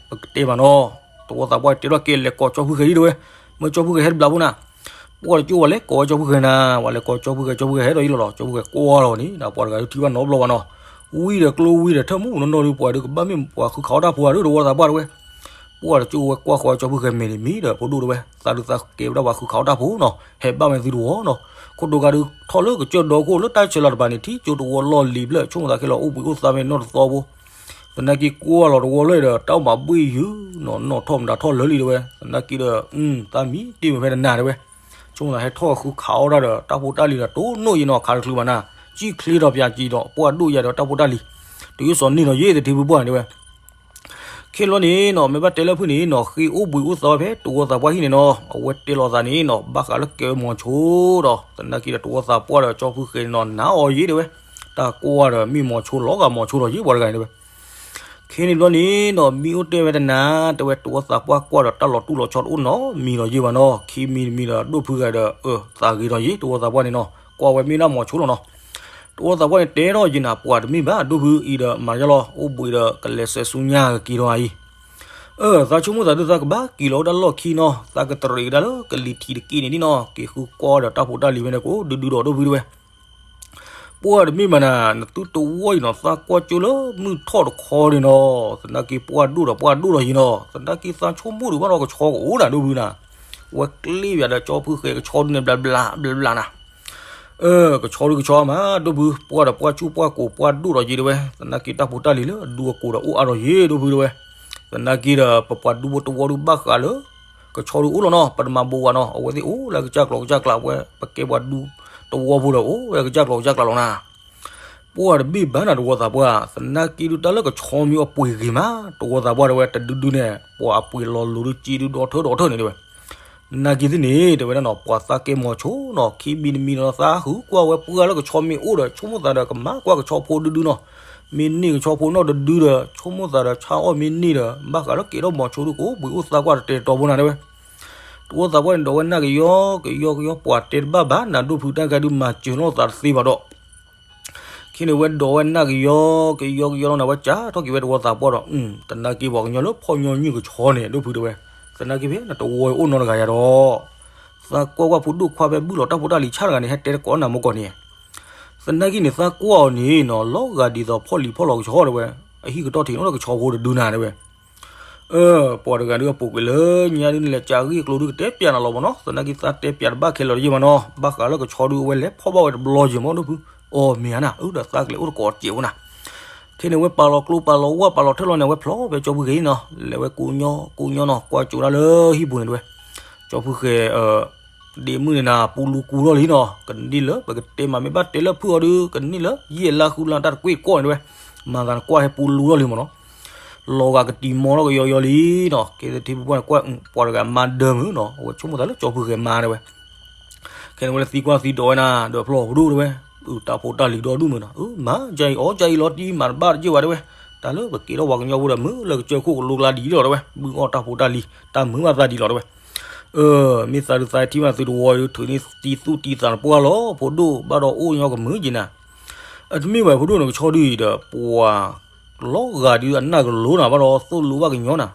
ပကတဲမးနီၤ, တဝီသးပှၢ်တဲထီၣ်ကဲလဲၤကိးကၠီဖုဃဲၤဒံးတဲဝဲ, မ့ၢ်ကၠီဖုဃဲၤဟဲတဘျီဖိနၤ ပှၤတကၠိဝဲလဲၤကိးဝဲကၠီဖုဃဲၤနၤ, ဝဲလဲၤကိးကၠီဖုဃဲၤ ကၠီဖုဃဲၤဟဲဒီးယံၤလီၤလီၤ, ကၠီဖုဃဲၤကွၢ်လီၤန့ၣ် ပှၤတဂၤဒုးထံၣ်ဘၣ်နီတဘျီဘၣ်နီၤ, ဝံၤဒီးကျိဝံၤဒီးထၢၣ်မူနီၢ်နီၢ်ဒုး ပှၤဒုးကဘၣ်မ့ၢ်ပှၤဃုခးအီၣ်တၢ်ဖိဧါဒုး တဝီသးပှၢ်တဲဝဲ, ပှၤတကၠိဝဲကွၢ်ဃီကၠီဖုဃဲၤမဲာ်န့ၣ်မံၤဒီး ဖိဒိၣ်တဲဝဲ, သးဒုးသးကဲဝဲဒၣ်ပှၤဃုခးအီၣ်တၢ်ဖိနီၤ, ဟဲဘၣ်ဝဲသုတဝီနီၤ, ခိၣ်ဒိဂၤဒုးထီၣ်လၢကစၢၢ်ဒီခိၣ်လၢတၢ်ဆဲးလီၤတပၤန့ၣ် ထံၣ်ကၠိတဝီလီၢ်လံၤဖျၢၣ် ဆိကမိၣ်သးခဲလီၤအိၣ်ဘှံးအိၣ်သါမ့ၢ်နီၢ်တသီဖိ သနာ်က့ကွၢ်လီၤတဝီလၢဒီး တၢ်အိၣ်မးဘှ့ၣ်ယုာ်နီၤ, နီၢ်ထီၣ်မတၤထီၣ်လၢာ်လံတဲဝဲ, သနာ်က့ဒီး သးမံတ့ၢ်မ့ၢ်ဖဲတနၤတဲဝဲ, ဆိကမိၣ်သးဟဲထီၣ်ဃုခးအီၣ်တၢ်ဒီး တၢ်ဖိတၢ်လံၤဒီး တိၢ်နီၣ်ယံၤနီၤ ခးတချုးဘၣ်နၤ, ကံၣ်ချ့ထီၣ်ပၠးကံၤဒီး ပှၢ်ဒိၣ်ယၤဒီးတၢ်ဖိတၢ်လံၤ, တုၤယိၣ်စီၤန့ၢ်နီၤ ယဲၢ်သထ့ဖုဘၣ်န့ၣ်တဲဝဲ ခဲလီၤန့ၣ်နီၤ မ့ၢ်ဘၣ်တဲလၢဖုန့ၣ်နီၤ ဃ့အိၣ်ဘှံးအိၣ်သါဝဲဖဲတဝီသးပှၢ်ဟံၣ်န့ၣ်နီၤ, အဝဲတဲလီၤသးန့ၣ်နီၤ ဘၣ်ဃးလၢကဲဝဲမီၤဆိဒီး သနာ်က့ဒီးတဝီသးပှၢ်ဒီးကၠီဖုဃဲၤန့ၣ်နီၤ နၤအီၤယဲၢ်တဲဝဲ, တၢ်ကွၢ်ဒီးမ့ၢ်မီၤဆိလီၤဂာ်မီၤဆိဒီးယဲၢ်ပှၤတဂၤန့ၣ်တဲဝဲ ခဲန့ၣ်ဘျီန့ၣ်နီၤ မ့ၢ်အိၣ်တဲဝဲတနၤ တဲဝဲတဝီသးပှၢ်ကွၢ်ဒီးတၢ်လီၤတူၢ်လီၤဆီတအိၣ်နီတမံၤဒီးယဲၢ်ဘၣ်နီၤ, ခံမံၤတမံၤဒီးဒိၣ်ဖုဂၤဒီး အၢ သးဂ့ၤဒီးယဲၢ် တဝီသးပှၢ်န့ၣ်နီၤ ကွၢ်ဝဲမ့ၢ်ဒၣ်မီၤဆိလီၤနီၤ, တဝီသးပှၢ်န့ၣ်တဲထီၣ်ယဲၢ်နၤ ပှၤတမ့ၢ်ဘၣ် ဒိၣ်ဖုအံၤဒီးမၤယါလီၤ အိၣ်ဘှံးဒီးကလဲၤစဲးဆူညါကက့ၤဒီးအံၤ အၢ သးဆိကမိၣ်သးဒုးသးကဘၣ်က့ၤလီၤဝဲဒၣ်လီၢ်ခံနီၤ, သးကတရံးကဒါလၢကလံၤထံးတက့ၢ်န့ၣ်ဒ်နီၤ, က့ၤဃုကွၢ်ဒီးတၢ်ဖိတၢ်လံၤဖဲန့ၣ်ကိးဒုဒုဒီးဒိၣ်ဖုတဲဝဲ ပှၢ်တမ့ၢ်မးနၤ, နသုတဝီအံၤနီၤ သးကွၢ်ကၠိလၢမုၢ်ထီၣ်တခီန့ၣ်နီၤ, သနာ်က့ပှၢ်ဒိၣ်ဒီးပှၢ်ဒိၣ်ဒီးယံၤနီၤ, သနာ်က့သးဆိကမိၣ်ဒုးဘၣ်ဒီးကဆီကအိၣ်နၤဒိၣ်ဖုနၤ, ဝဲကျ့ပၠးဒီးကၠီဖုဃဲၤကဆီဒုးန့ၣ်ဘျးဘျးဘျးဘျးနၤ အၢ ကဆီဒုကဆီမး ဒိၣ်ဖု ပှၢ်ဒီးပှၢ်ဆူၣ်ပှၢ်ကိးပှၢ်ဒိၣ်ဒီးယံၤတဲဝဲ, သနာ်က့တၢ်ဖိတၢ်လံၤလၢအဒူအကိးဒီးအိၣ်အါဒီးယံၤဒိၣ်ဖုတဲဝဲ, သနာ်က့ဒီးပပှၤဒူဖိတဝီဒုးဘၣ်ဃးလၢ ကဆီဒုအိၣ်လီၤနီၤ, ပတမၤဘိးဝဲနီၤ, အဝဲသ့ၣ်အိၣ်လၢကစၢ်ကျီၤကစၢ်ကျး အဝဲပကဲပှၤဒူတဝီဖိဒီးအိၣ်ဝဲကစၢ်ကျီၤကစၢ်ကျးလီၤနၤ ပှၢ်တဘ့ၣ်ဘၣ်နၤတဝီသးပှၢ်, သနာ်က့ဒုးတၢ်လၢကဆီမ့ၢ်အပှ့ၤဂ့ၤမး တဝီသးပှၢ်တဲဝဲ တဒုဒုန့ၣ် ပှၤအပှ့ၤလီၤလိၤဒုးက့ဒုးဒီထၢဒီထၢန့ၣ်တဲဝဲ, သနာ်က့သ့ၣ်န့ၣ် တဲဝဲဒၣ်နီၤ ပှၤသးကဲမီၤဆိနီၤ ခံမံၤတမံၤဒီးသးဃုကွၢ်ဝဲပှၢ်လၢကဆီမ့ၢ်အိၣ်ဒီး ဆိကမိၣ်သးဒီးကမၤကွၢ်ကဆီဖိဒုဒုနီၤ, မ့ၢ်န့ၢ်ကဆီဖိနီၣ်တဒုဒီး ဆိကမိၣ်သးဒီးဆါအီၣ်မ့ၢ်န့ၢ်ဒီး ဘၣ်ဃးလၢကဲထီၣ်မီၤဆိဒုးကအိၣ်ဘှံးအိၣ်သါကွၢ်တတဲာ်တီၤဖိနၤတဲဝဲ တဝီသးပှၢ်န့ၣ် ဒီးဝဲနၢ်ကယီကယီကယီ ပှၤတဲတဘၣ်ဘၣ် နၤဒိၣ်ဖုတၢ်ကါဒုးမၤစၢၤနီၢ်သးတသ့ဘၣ်ဒီး ခဲန့ၣ်ဝဲဒီးဝဲနၢ်ကယီကယီကယီလီၤနၤ ဝဲကးထီၣ်က့ၤဝဲတဝီသးပှၢ်ဒီး သနာ်က့ပှၤကညီလၢဖီၣ်ညီနုၢ်ကဆီန့ၣ် ဒိၣ်ဖုတဲဝဲ, သနာ်က့ဖဲနတဝီအိၣ်နီတဂၤယၤဒီး သးကွၢ်ကွၢ်ဖိဒိၣ်ခွါဖဲဘုၣ်လီၤတၢ်ဖိတၢ်လံၤဆၣ်တဂၤန့ၣ် ဟဲတဲတကိးနၤမ့ၢ်ကီးန့ၣ် သနာ်က့န့ၣ် သးကွၢ်အီၤန့ၣ်နီၤ လီၤဂာ်ဒ်သိးဖီၣ်လံၤဖီၣ်လီၤကဆီတဲဝဲ, အဟံၣ်ကတီၢ်ထံးနီၣ်လၢကဆီဖိတဒုနၤတဲဝဲ အၢ ပှၤတဂၤဒုးအပူၤကွံာ်လၢညါဒုးန့ၣ်လဲၤကးဂ့ၢ်ကျိၤဒုးကတဲပၠးနၤလီၤမ့ၢ်နီၤ, သနာ်က့သးတဲပၠးတဘၣ်ခဲလၢာ်တယံာ်မးနီၤ, ဘၣ်ဃးလၢကဆီဒုးအဝဲလဲၤဖီၣ်ဘၣ်ဝဲတဘျီယံာ်မ့ၢ်ဒိၣ်ဖု, အီ မ့ၢ်ဧါနၤ, အၢ ဒီးသးကလဲၤအိၣ်တကိးစဲးဖိနၤ, ခဲန့ၣ်ဝဲပာ်လီၤကျိပာ်လီၤဝၣ်ပာ်လီၤထၢၣ်လီၤန့ၣ် အဝဲဖျီဖဲကၠီဖုဃဲၤနီၤ, လဲၤဝဲကိးညီကိးညီနီၤ ကွၢ်ကၠိဒၣ်လၢဟံၣ်ပူၤန့ၣ်တဲဝဲ, ကၠီဖုဃဲၤ ဒ့မုၣ်န့ၣ်နၤ ပူလူကူထီၣ်လံနီၤ, ကန့ၢ်လၢပကတဲမး မ့ၢ်ဘၣ်တဲလၢဖုၣ်အီၤဒီး ကန့ၢ်လၢယဲၢ်လါဃုလါတၢ်တကွ့ၢ်ကီၢ်န့ၣ်တဲဝဲ, မၤသးနကွၢ်ဟဲပူလူထီၣ်လံမ့ၢ်နီၤ, လီၤဂာ်ကတံၤမီထီၣ်ကယီယီလံနီၤ, ကဲသထ့ဖုပှၢ်န့ၣ်ကွၢ် ပှၤတဂၤမါဒၢမုၢ်နီၤ, အဝဲဆိကမိၣ်သးလၢကၠီဖုၣ်ဃဲမါတဲဝဲ ခဲန့ၣ်ဝဲလၢသံကွၢ်သံဒိးဝဲနၤ ဒီးဖျီၣ်ဖိဒိၣ်တဲဝဲ, အတၢ်ဖိတၢ်လံၤဒီဒူၣ်မုၢ်နီၤ, အမၤကအံၤအီၣ်ကအံၤလီၤတံၢ်မၤတဘၣ်တယုၢ်ဘၣ်တဲဝဲ, တၢ်လၢပကဲထီၣ်ပှၤကညီဖိဒီးမုၢ်လၢကစၢၢ်ခိၣ်ကလိကျါဒ်လီၤတဲဝဲ, ဘုၣ်အီၣ်တၢ်ဖိတၢ်လံၤ တၢ်မုာ်ဘၣ်သးဒ်လီၤတဲဝဲ, မ့ၢ်သးဒုးသးထံၣ်ဘၣ်သုတဝီဒီး ထုးန့ၢ်တံၤသူၣ်တံၤသးနပှၢ်လီၤ ဖိဒိၣ်ဘၣ်ဒီးအိၣ်ညီကမုာ်က့ၤနၤ, အတမ့ၢ်ဘၣ်ဖိဒိၣ်န့ၣ် ကဆီဒုအံၤဒီး ပှၤလီၤဂာ်ဒုးအနၢ်ကလိၤနၤ ဘၣ်ဒီးသိၣ်လိဘၣ်ကညီနၤ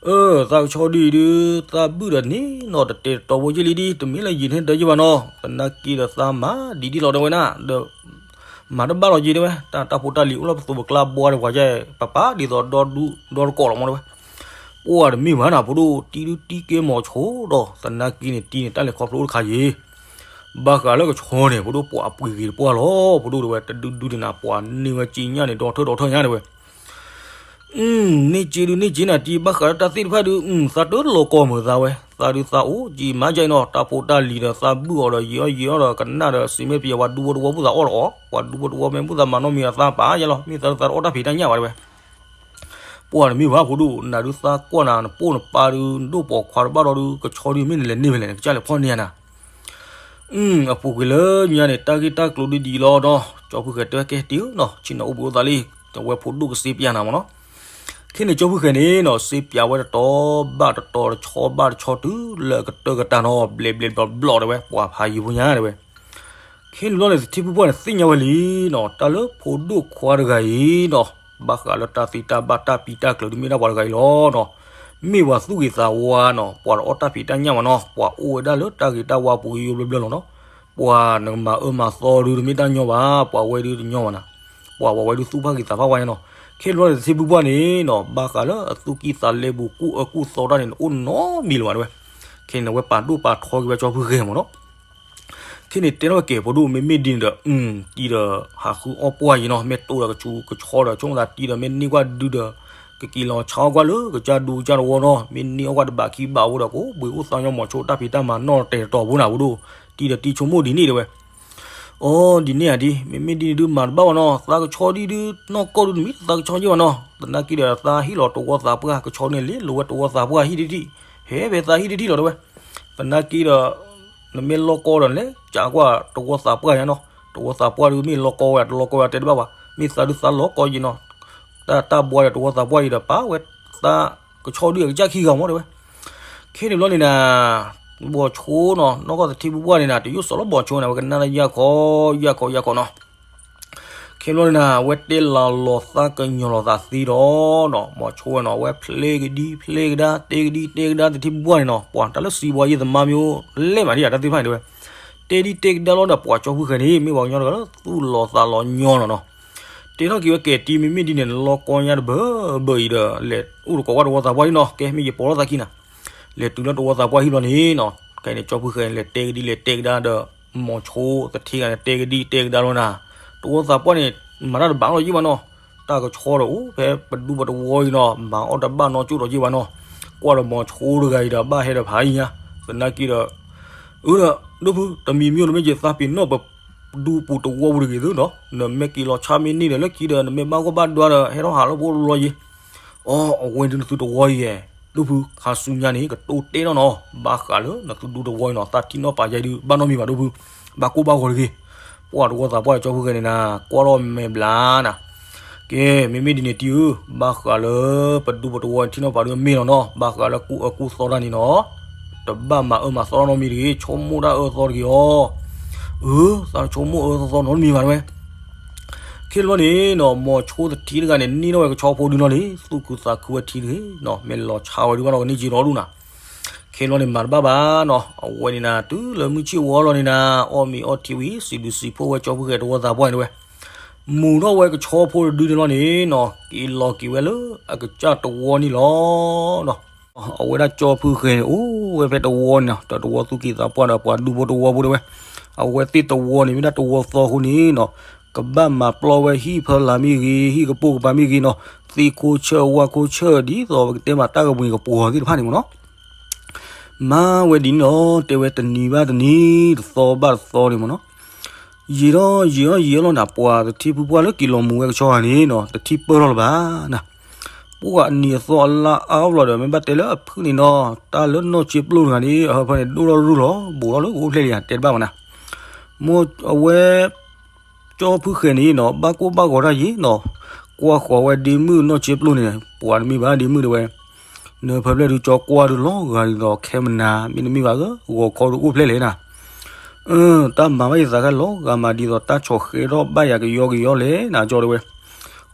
အၢ သးကဆီဒုအံၤဒုး သးဘုၣ်ဒီးန့ၣ်နီၤ တတဲာ်တတီၤဖိက့လံဒ် တမ့ၢ်လၢယံာ်န့ၢ်တၢ်ယုၢ်ဘၣ်နီၤ, သနာ်က့ဒီးသးမၤဒ်ဒ်လီၤတဲဝဲနၤ ဒီး မၤတဘၣ်လီၤက့တဲဝဲ, တၢ်တၢ်ဖိတၢ်လံၤအိၣ်လၢပသိးပကျါဘှါဒီးပှၤယဲၢ် ပပာ်ဒ်သိးဒီဒူၣ်ဒီတကိးလီၤမ့ၢ်တဲဝဲ, ပှၤတမ့ၢ်ဘၣ်နၤ ဖိဒိၣ်တံၤဒုးတံၤကဲမီၤဆိဒီး သနာ်က့န့ၣ်တံၤန့ၣ် တၢ်လဲၤခီဖျိအိၣ်တခါယ့ၤ ဘၣ်ဃးလၢကဆီန့ၣ် ဖိဒိၣ်ပှၤအပှ့ၤဂ့ၤတပှၢ်လီၤ ဖိဒိၣ်တဲဝဲ တဒုဒုန့ၣ်နၤ ပှၤန့ၢ်ဝဲက့ညၣ်န့ၣ် ဒီထၢၣ်ဒီထၢၣ်ညါတဲဝဲ န့ၢ်က့ဒုးန့ၢ်က့နၤတံၤ ဘၣ်ဃးလၢတၢ်သ့ၣ်တဖၣ်ဒုး သးတလီၤကီမုာ်သးဝဲ သးဒုးသးအိၣ်ကံမၤကၢအံၤနီၤ တၢ်ဖိတၢ်လံၤဒီးသးဘုၣ်အီၤဒီးယံာ်အီၣ်ယံာ်အီၣ်ဒီးကနၣ်ဒီး စံးမ့ၢ်ပယီၤပှၤဒူဖိတဝီဖိသးအီၣ်ဒီးအီၣ် ပှၤဒူဖိတဝီမ့ၢ်ဘူၣ်သးမၤနီတမံၤအသးပာ်ယဲလီၤ မ့ၢ်သးဒုးသးတအီၣ်တၢ်ဖံးတၢ်ညၣ်ဘၣ်တဲဝဲ ပှၤတမ့ၢ်ဘၣ်ဖိဒိၣ် နၤဒုးသးကွၢ်နၤ နပိၢ်နပၢ်ဒုး နဒိၣ်ပိာ်ခွါတဘၣ်ဒီးဒုး ကဆီဒုးမ့ၢ်နလဲၤန့ၢ်ဖဲလဲၣ် နကစၢ်လဲၤဖီၣ်န့ၢ်နၤ အပူၤကွံာ်လၢညါန့ၣ် တၢ်ဂ့ၢ်တၢ်ကျိၤဒ်ဒ်လီၤဒီး ကၠီဖုၣ်ဃဲတဲဝဲကဲတံၤဧၢနီၤ ဆ့ၣ်နီၤအိၣ်ဘှံးအိၣ်သးလံ အဝဲဖိဒိၣ်ကစ့ပျၢ်နၤမ့ၢ်နီၤ ခဲန့ၣ် ကၠီဖုၣ်ဃဲန့ၣ်နီၤ စ့ပျၢ်ဝဲတတီၤဘၣ်တတီၤ တဆီဘၣ်တဆီတုၤလၢအကတၢၢ်ကတၢၢ်နီၤ ဘျဲးဘျဲးဘျီဘျီတဲဝဲ ပှၤဖးယံၤဖိညါတဲဝဲ ခဲန့ၣ်ဘျီန့ၣ် သထ့ဖုပှၢ်န့ၣ်သ့ၣ်ညါဝဲလံနီၤ တၢ်လၢဖိဒိၣ်ခွါတဂၤအံၤနီၤ ဘၣ်ဃးလၢတၢ်သံတၢ်ဘၣ်တၢ်ပံးတၢ်ကျၢၤဒုးမ့ၢ်ဒၣ်ပှၤတဂၤအံၤလီၤနီၤ မ့ၢ်ပှၤသူၣ်ဂ့ၤသးဝါနီၤ ပှၤတအီၣ်တၢ်ဖံးတၢ်ညၣ်မ့ၢ်နီၤ ပှၤအိၣ်ဝဲဒၣ်လၢတၢ်ဂ့ၤတၢ်ဝါပူၤကယိဘျီဘျီလီၤနီၤ ပှၤနကမၤအၢမၤသီဒုးတမ့ၢ်တၢ်ညီဘၣ် ပှၤဝဲဒုးတညီဘၣ်နၤ ပှၤဝဲဒုးသူၣ်ဖးဂ့ၤသးဖးဝါညါနီၤ ခဲန့ၣ်ဘျီန့ၣ် သထ့ဖုပှၢ်န့ၣ်နီၤ ဘၣ်ဃးလၢအသူၣ်ကံၢ်သးလဲပူၤ ကူၣ်အၢကူၣ်သီတၢ်န့ၣ် အိၣ်နီတမံၤလၢၤဘၣ်တဲဝဲ ခဲန့ၣ် အဝဲပာ်ဒိၣ်ပာ်ထီက့ၤဝဲကၠီဖုၣ်ဃဲမ့ၢ်နီၤ ခဲန့ၣ်တဲထီၣ်ဝဲကဲၤဖိဒိၣ် မ့မ့ၢ်ဒ်န့ၣ်ဒီး တံၤဒီးဟးဃုအီၣ်ပှၢ်ယံၤနီၤ မ့ၢ်တိၢ်ဒီးကဆူးကဆီဒီး ဆိကမိၣ်သးတံၤဒီး မ့ၢ်န့ၢ်ကွၢ်ဒုဒီး ကက့ၤလီၤဆါအီၣ်ကွၢ်လၢကစၢ်ဒူကစၢ်တဝီနီၤ မ့ၢ်န့ၢ်အီၣ်ကွၢ်တဘးခံဘးဝဲဒီး ကအိၣ်ဘှံးအိၣ်သါညီမီၤဆိ တၢ်ဖံးတၢ်မၤနီၢ်တဲာ်တတီၤဖိနၤဖိဒိၣ် တံၤဒီးတံၤဆိကမိၣ်ဒ်န့ၣ်တဲဝဲ အိ ဒ်န့ၣ်ဧါဒ် မ့မ့ၢ်ဒ်န့ၣ်ဒုးမၤတဘၣ်ဘၣ်နီၤ သးကဆီဒ်ဒုး နီၢ်ကီၢ်ဒုးတမံၤသးကဆီယဲၢ်ဘၣ်နီၤ သနာ်က့ဒီးသးဟ့ၣ်လီၤတဝီသးပှၢ် ကဆီန့ၣ်လံ လိၤဝဲတဝီသးပှၢ်ဟံၣ်တထံၣ် ဟဲဖဲသးဟံၣ်တထံၣ်လီၤတဲဝဲ သနာ်က့ဒီး နမ့ၢ်လီၢ်ကီဒီးလဲၤကးကွၢ်တဝီသးပှၢ်ညါနီၤ တဝီသးပှၢ်ဒုးမ့ၢ်လီၢ်ကီဝဲ တလီၢ်ကီဝဲတဲတဘၣ်ဘၣ် မ့ၢ်သးဒုးသးလီၢ်ကီယံၤနီၤ တၢ်တၢ်ဘှါဒီးတဝီသးပှၢ်ယံၤဒီး ပာ်ဝဲသးကဆီဒုးအကစၢ်ခံဂၤမ့ၢ်တဲဝဲ ခဲန့ၣ်ဘျီန့ၣ်နၤ ဘီၣ်ဆိနီၤ နီၢ်ကီၢ်သထ့ဖုပှၢ်န့ၣ်နၤ တယိၣ်စီၤလီၤဘီၣ်ဆိန့ၣ် အဝဲကနၣ်လၢယၢ်ခီ ယၢ်ခီ ယၢ်ခီနီၤ ခဲန့ၣ်ဘျီန့ၣ်နၤ အဝဲတဲလီၤလီၤသးကညီၤလီၤသးသ့ဒီးနီၤ ဘီၣ်ဆိဝဲနီၤ အဝဲဖျဲကဒံဖျဲကဒါ တဲကဒံတဲကဒါ သထ့ဖုပှၢ်န့ၣ်နီၤ ပှၤတၢ်လၢစံးဘှါယံၤသမါမ့ၢ်အိၣ်လဲၣ်မးဒ်ယၤ တၢ်သ့ၣ်တဖၣ်န့ၣ်တဲဝဲ တဲဒံတဲကဒါလီၤဒီး ပှၤကၠီဖုၣ်ဃဲန့ၣ် မ့ၢ်ပှၤကညီတဂၤလၢသူၣ်လီၤသးလီၤညီလီၤနီၤ တဲထီၣ်က့ၤဝဲကဲၤတံၤ မ့မ့ၢ်ဒ်န့ၣ် လီၢ်ကီညါတဘၢဘၢအံၤဒီး လဲၤအိၣ်တကိးကွၢ်တဝီသးပှၢ်ဟံၣ်နီၤ ကဲမ့ၢ်ယပိာ်လီၤသးခံနၤ လဲၤတုၤလၢတဝီသးပှၢ်ဟံၣ်ဘျီန့ၣ်နီၤ ခဲန့ၣ် ကၠီဖုၣ်ဃဲန့ၣ် လဲၤတဲကဒံလဲၤတဲကဒါဒီး မီၤဆိသထ့ဂၤန့ၣ် တဲကဒံတဲကဒါလီၤနၤ တဝီသးပှၢ်န့ၣ် မၤတၢ်တဘၣ်လီၤယံၤဘၣ်နီၤ တၢ်ကဆီဒီးအိၣ်ဖဲပဒူပတဝီအံၤနီၤ မၤအီၣ်တဘၣ်နီၢ်ကၠိၣ်ဒီးယံၤဘၣ်နီၤ ကွၢ်ဒီးမီၤဆိတဂၤအံၤဒီး ဘၣ်ဟဲဒီးဖးအံၤညါ သနာ်က့ဒီး အၢဒီး ဒိၣ်ဖု တမံၤမံၤအိၣ်တမ့ၢ်က့ၤ သးပ့ၤနီၣ်ပဒူပူၤတဝီပူၤတဂ့ၤသုနီၤ နမ့ၢ်က့ၤလီၤဆါမ့ၢ်န့ၢ်ဒီးလၢခံဒီး နမ့ၢ်ဘၣ်ဂီၢ်ဘၣ်ဒွါဒီး ဟဲထီၣ်ဟးလၢပအိၣ်လီၤယံၤ အိ အဝဲဒုးနသုတဝီအံၤဧါ ဒိၣ်ဖု ခါဆူညါန့ၣ် ကတိၢ်တဲနီၢ်နီၤ ဘၣ်ဃးလၢနသုဒူတဝီအံၤနီၤ သးထံၣ်နီၣ်ပာ်ယဲဒုး ဘၣ်နီတမံၤဘၣ်ဒိၣ်ဖု ဘၣ်ကိၢ်ဘၣ်ဂီၤတဂ့ၤ ပှၤတဝီသးပှၢ်ဒီးကၠီဖုၣ်ဃဲန့ၣ်နၤ ကွၢ်ထီၣ်မဲာ်ဘျါနၤ ကဲ မ့မ့ၢ်ဒ်န့ၣ်တံၤဧၢ ဘၣ်ဃးလၢပဒူပတဝီထံၣ်နီၣ်ပာ်ဒုးမ့ၢ်လီၤနီၤ ဘၣ်ဃးလၢကူၣ်အၢကူၣ်သီတၢ်န့ၣ်နီၤ တဘၣ်မၤအၢမၤသီနီတမံၤတဂ့ၤ ဆိကမိၣ်တၢ်အၢသီတဂ့ၤအီၤ အၢ သးဆိကမိၣ်အၢသီသီနီတမံၤဘၣ်တဲဝဲ ခဲလီၤန့ၣ်နီၤ မီၤဆိသထံတဂၤန့ၣ် န့ၢ်ထီၣ်ဝဲကဆီဖိဒုးနီၤလံ သူၣ်ခုသးခုဝဲထံတဂ့ၤနီၤ မ့ၢ်လီၤဆါဝဲဒုးဘၣ်နီၤ ကန့ၢ်က့ၤဒီဒူၣ်နၤ ခဲလီၤန့ၣ် မၤတဘၣ်ဘၣ်နီၤ အဝဲန့ၣ်နၤ တုၤလၢမုၢ်ဆ့ၣ်ဝါလီၤန့ၣ်နၤ အီၣ်မ့ၤအီထံဝံၤ စံးဘျုးစံးဖှိၣ်ဝဲကၠီဖုၣ်ဃဲတဝီသးပှၢ်န့ၣ်ဝဲ မူၤထီၣ်ဝဲကဆီဖိတဒုန့ၣ်လီၤန့ၣ်နီၤ က့ၤလီၤက့ၤဝဲလၢအကစၢ်တဝီန့ၣ်လီၤနီၤ အဝဲဒၣ်ကၠီဖုၣ်ဃဲန့ၣ် အိၣ်ဝဲဖဲတဝီန့ၣ်နီၤ တဝီသူၣ်ကံၢ်သးပှၢ်ဒီးပှၤဒူဖိတဝီဖိတဲဝဲ အဝဲသ့ၣ်တဝီန့ၣ် မ့ၢ်ဒၣ်တဝီသီအဃိန့ၣ်နီၤ ကဘၣ်မၤပျီဝဲဟံၣ်ဖီလာ်မ့ၢ်ဂ့ၤ ဟံၣ်ကပိာ်ကပၤမ့ၢ်ဂ့ၤနီၤ သ့ၣ်ခိၣ်ဆၢၣ်ဝၣ်ခိၣ်ဆၢၣ် ဒ်သိးပကတဲမးတၢ်ကမှံၤကပှီၤသ့ၣ်တဖၣ်န့ၣ်မ့ၢ်နီၤ မၤဝဲဒ်န့ၣ်လီၤ, တဲဝဲတနံၤဘၣ်တနံၤ တသီဘၣ်တသီန့ၣ်မ့ၢ်နီၤ. ယံာ်ထီၣ်ယံာ်ထီၣ်ယံာ်ထီၣ်လီၤနၤ, ပှၤတထံၣ်ဖုပှၢ်လၢက့ၤလီၤမူဝဲကဆီဧါန့ၣ်နီၤ တထံၣ်ပၢၢ်ထီၣ်လၢၤဘၣ်နၤ. ပှၤအနံၤအသီအလါအါဘျီဒီး မ့ၢ်ဘၣ်တဲလၢအဖုၣ်န့ၣ်နီၤ, တၢ်လၢနီၢ်ကၠ့ပျိၢ်တဂၤန့ၣ် အဟၢဖၢန့ၣ် ဒိၣ်ထီၣ်ရုၢ်လီၤ ဘူးထီၣ်လၢကအိၣ်ဖျဲၣ်လံဧါ တဲတဘၣ်ဘၣ်နၤ. မ့ၢ်အဝဲ ကၠီဖုဃဲၤန့ၣ်နီၤ ဘၣ်ကိၢ်ဘၣ်ဂီၤတၢ်ယံာ်နီၤ, ကွၢ်ဃီၤဝဲဒ့မုၣ်နီၢ်ကၠ့ပျိၢ်န့ၣ် ပှၤတမ့ၢ်ဘၣ်ဒ့မုၣ်တဲဝဲ, နဟၢဖၢဖျဲၣ်ဒုးကၠီကွၢ်ဒုးလီၤဂာ်ဒ်သိးခဲမနၤ မ့တမ့ၢ်ဘၣ်ဧၢ ဂီၤခီဒုးအိၣ်ဖျဲၣ်လဲၣ်နၤ. တၢ်မၤဘၣ်ယသးခဲလီၤဂာ်မးဒ်သိးတၢ်ဆီၣ်ဃဲထီၣ်ဘၣ်ယၤကယီကယီလဲၣ်နၤ ကၠီတဲဝဲ.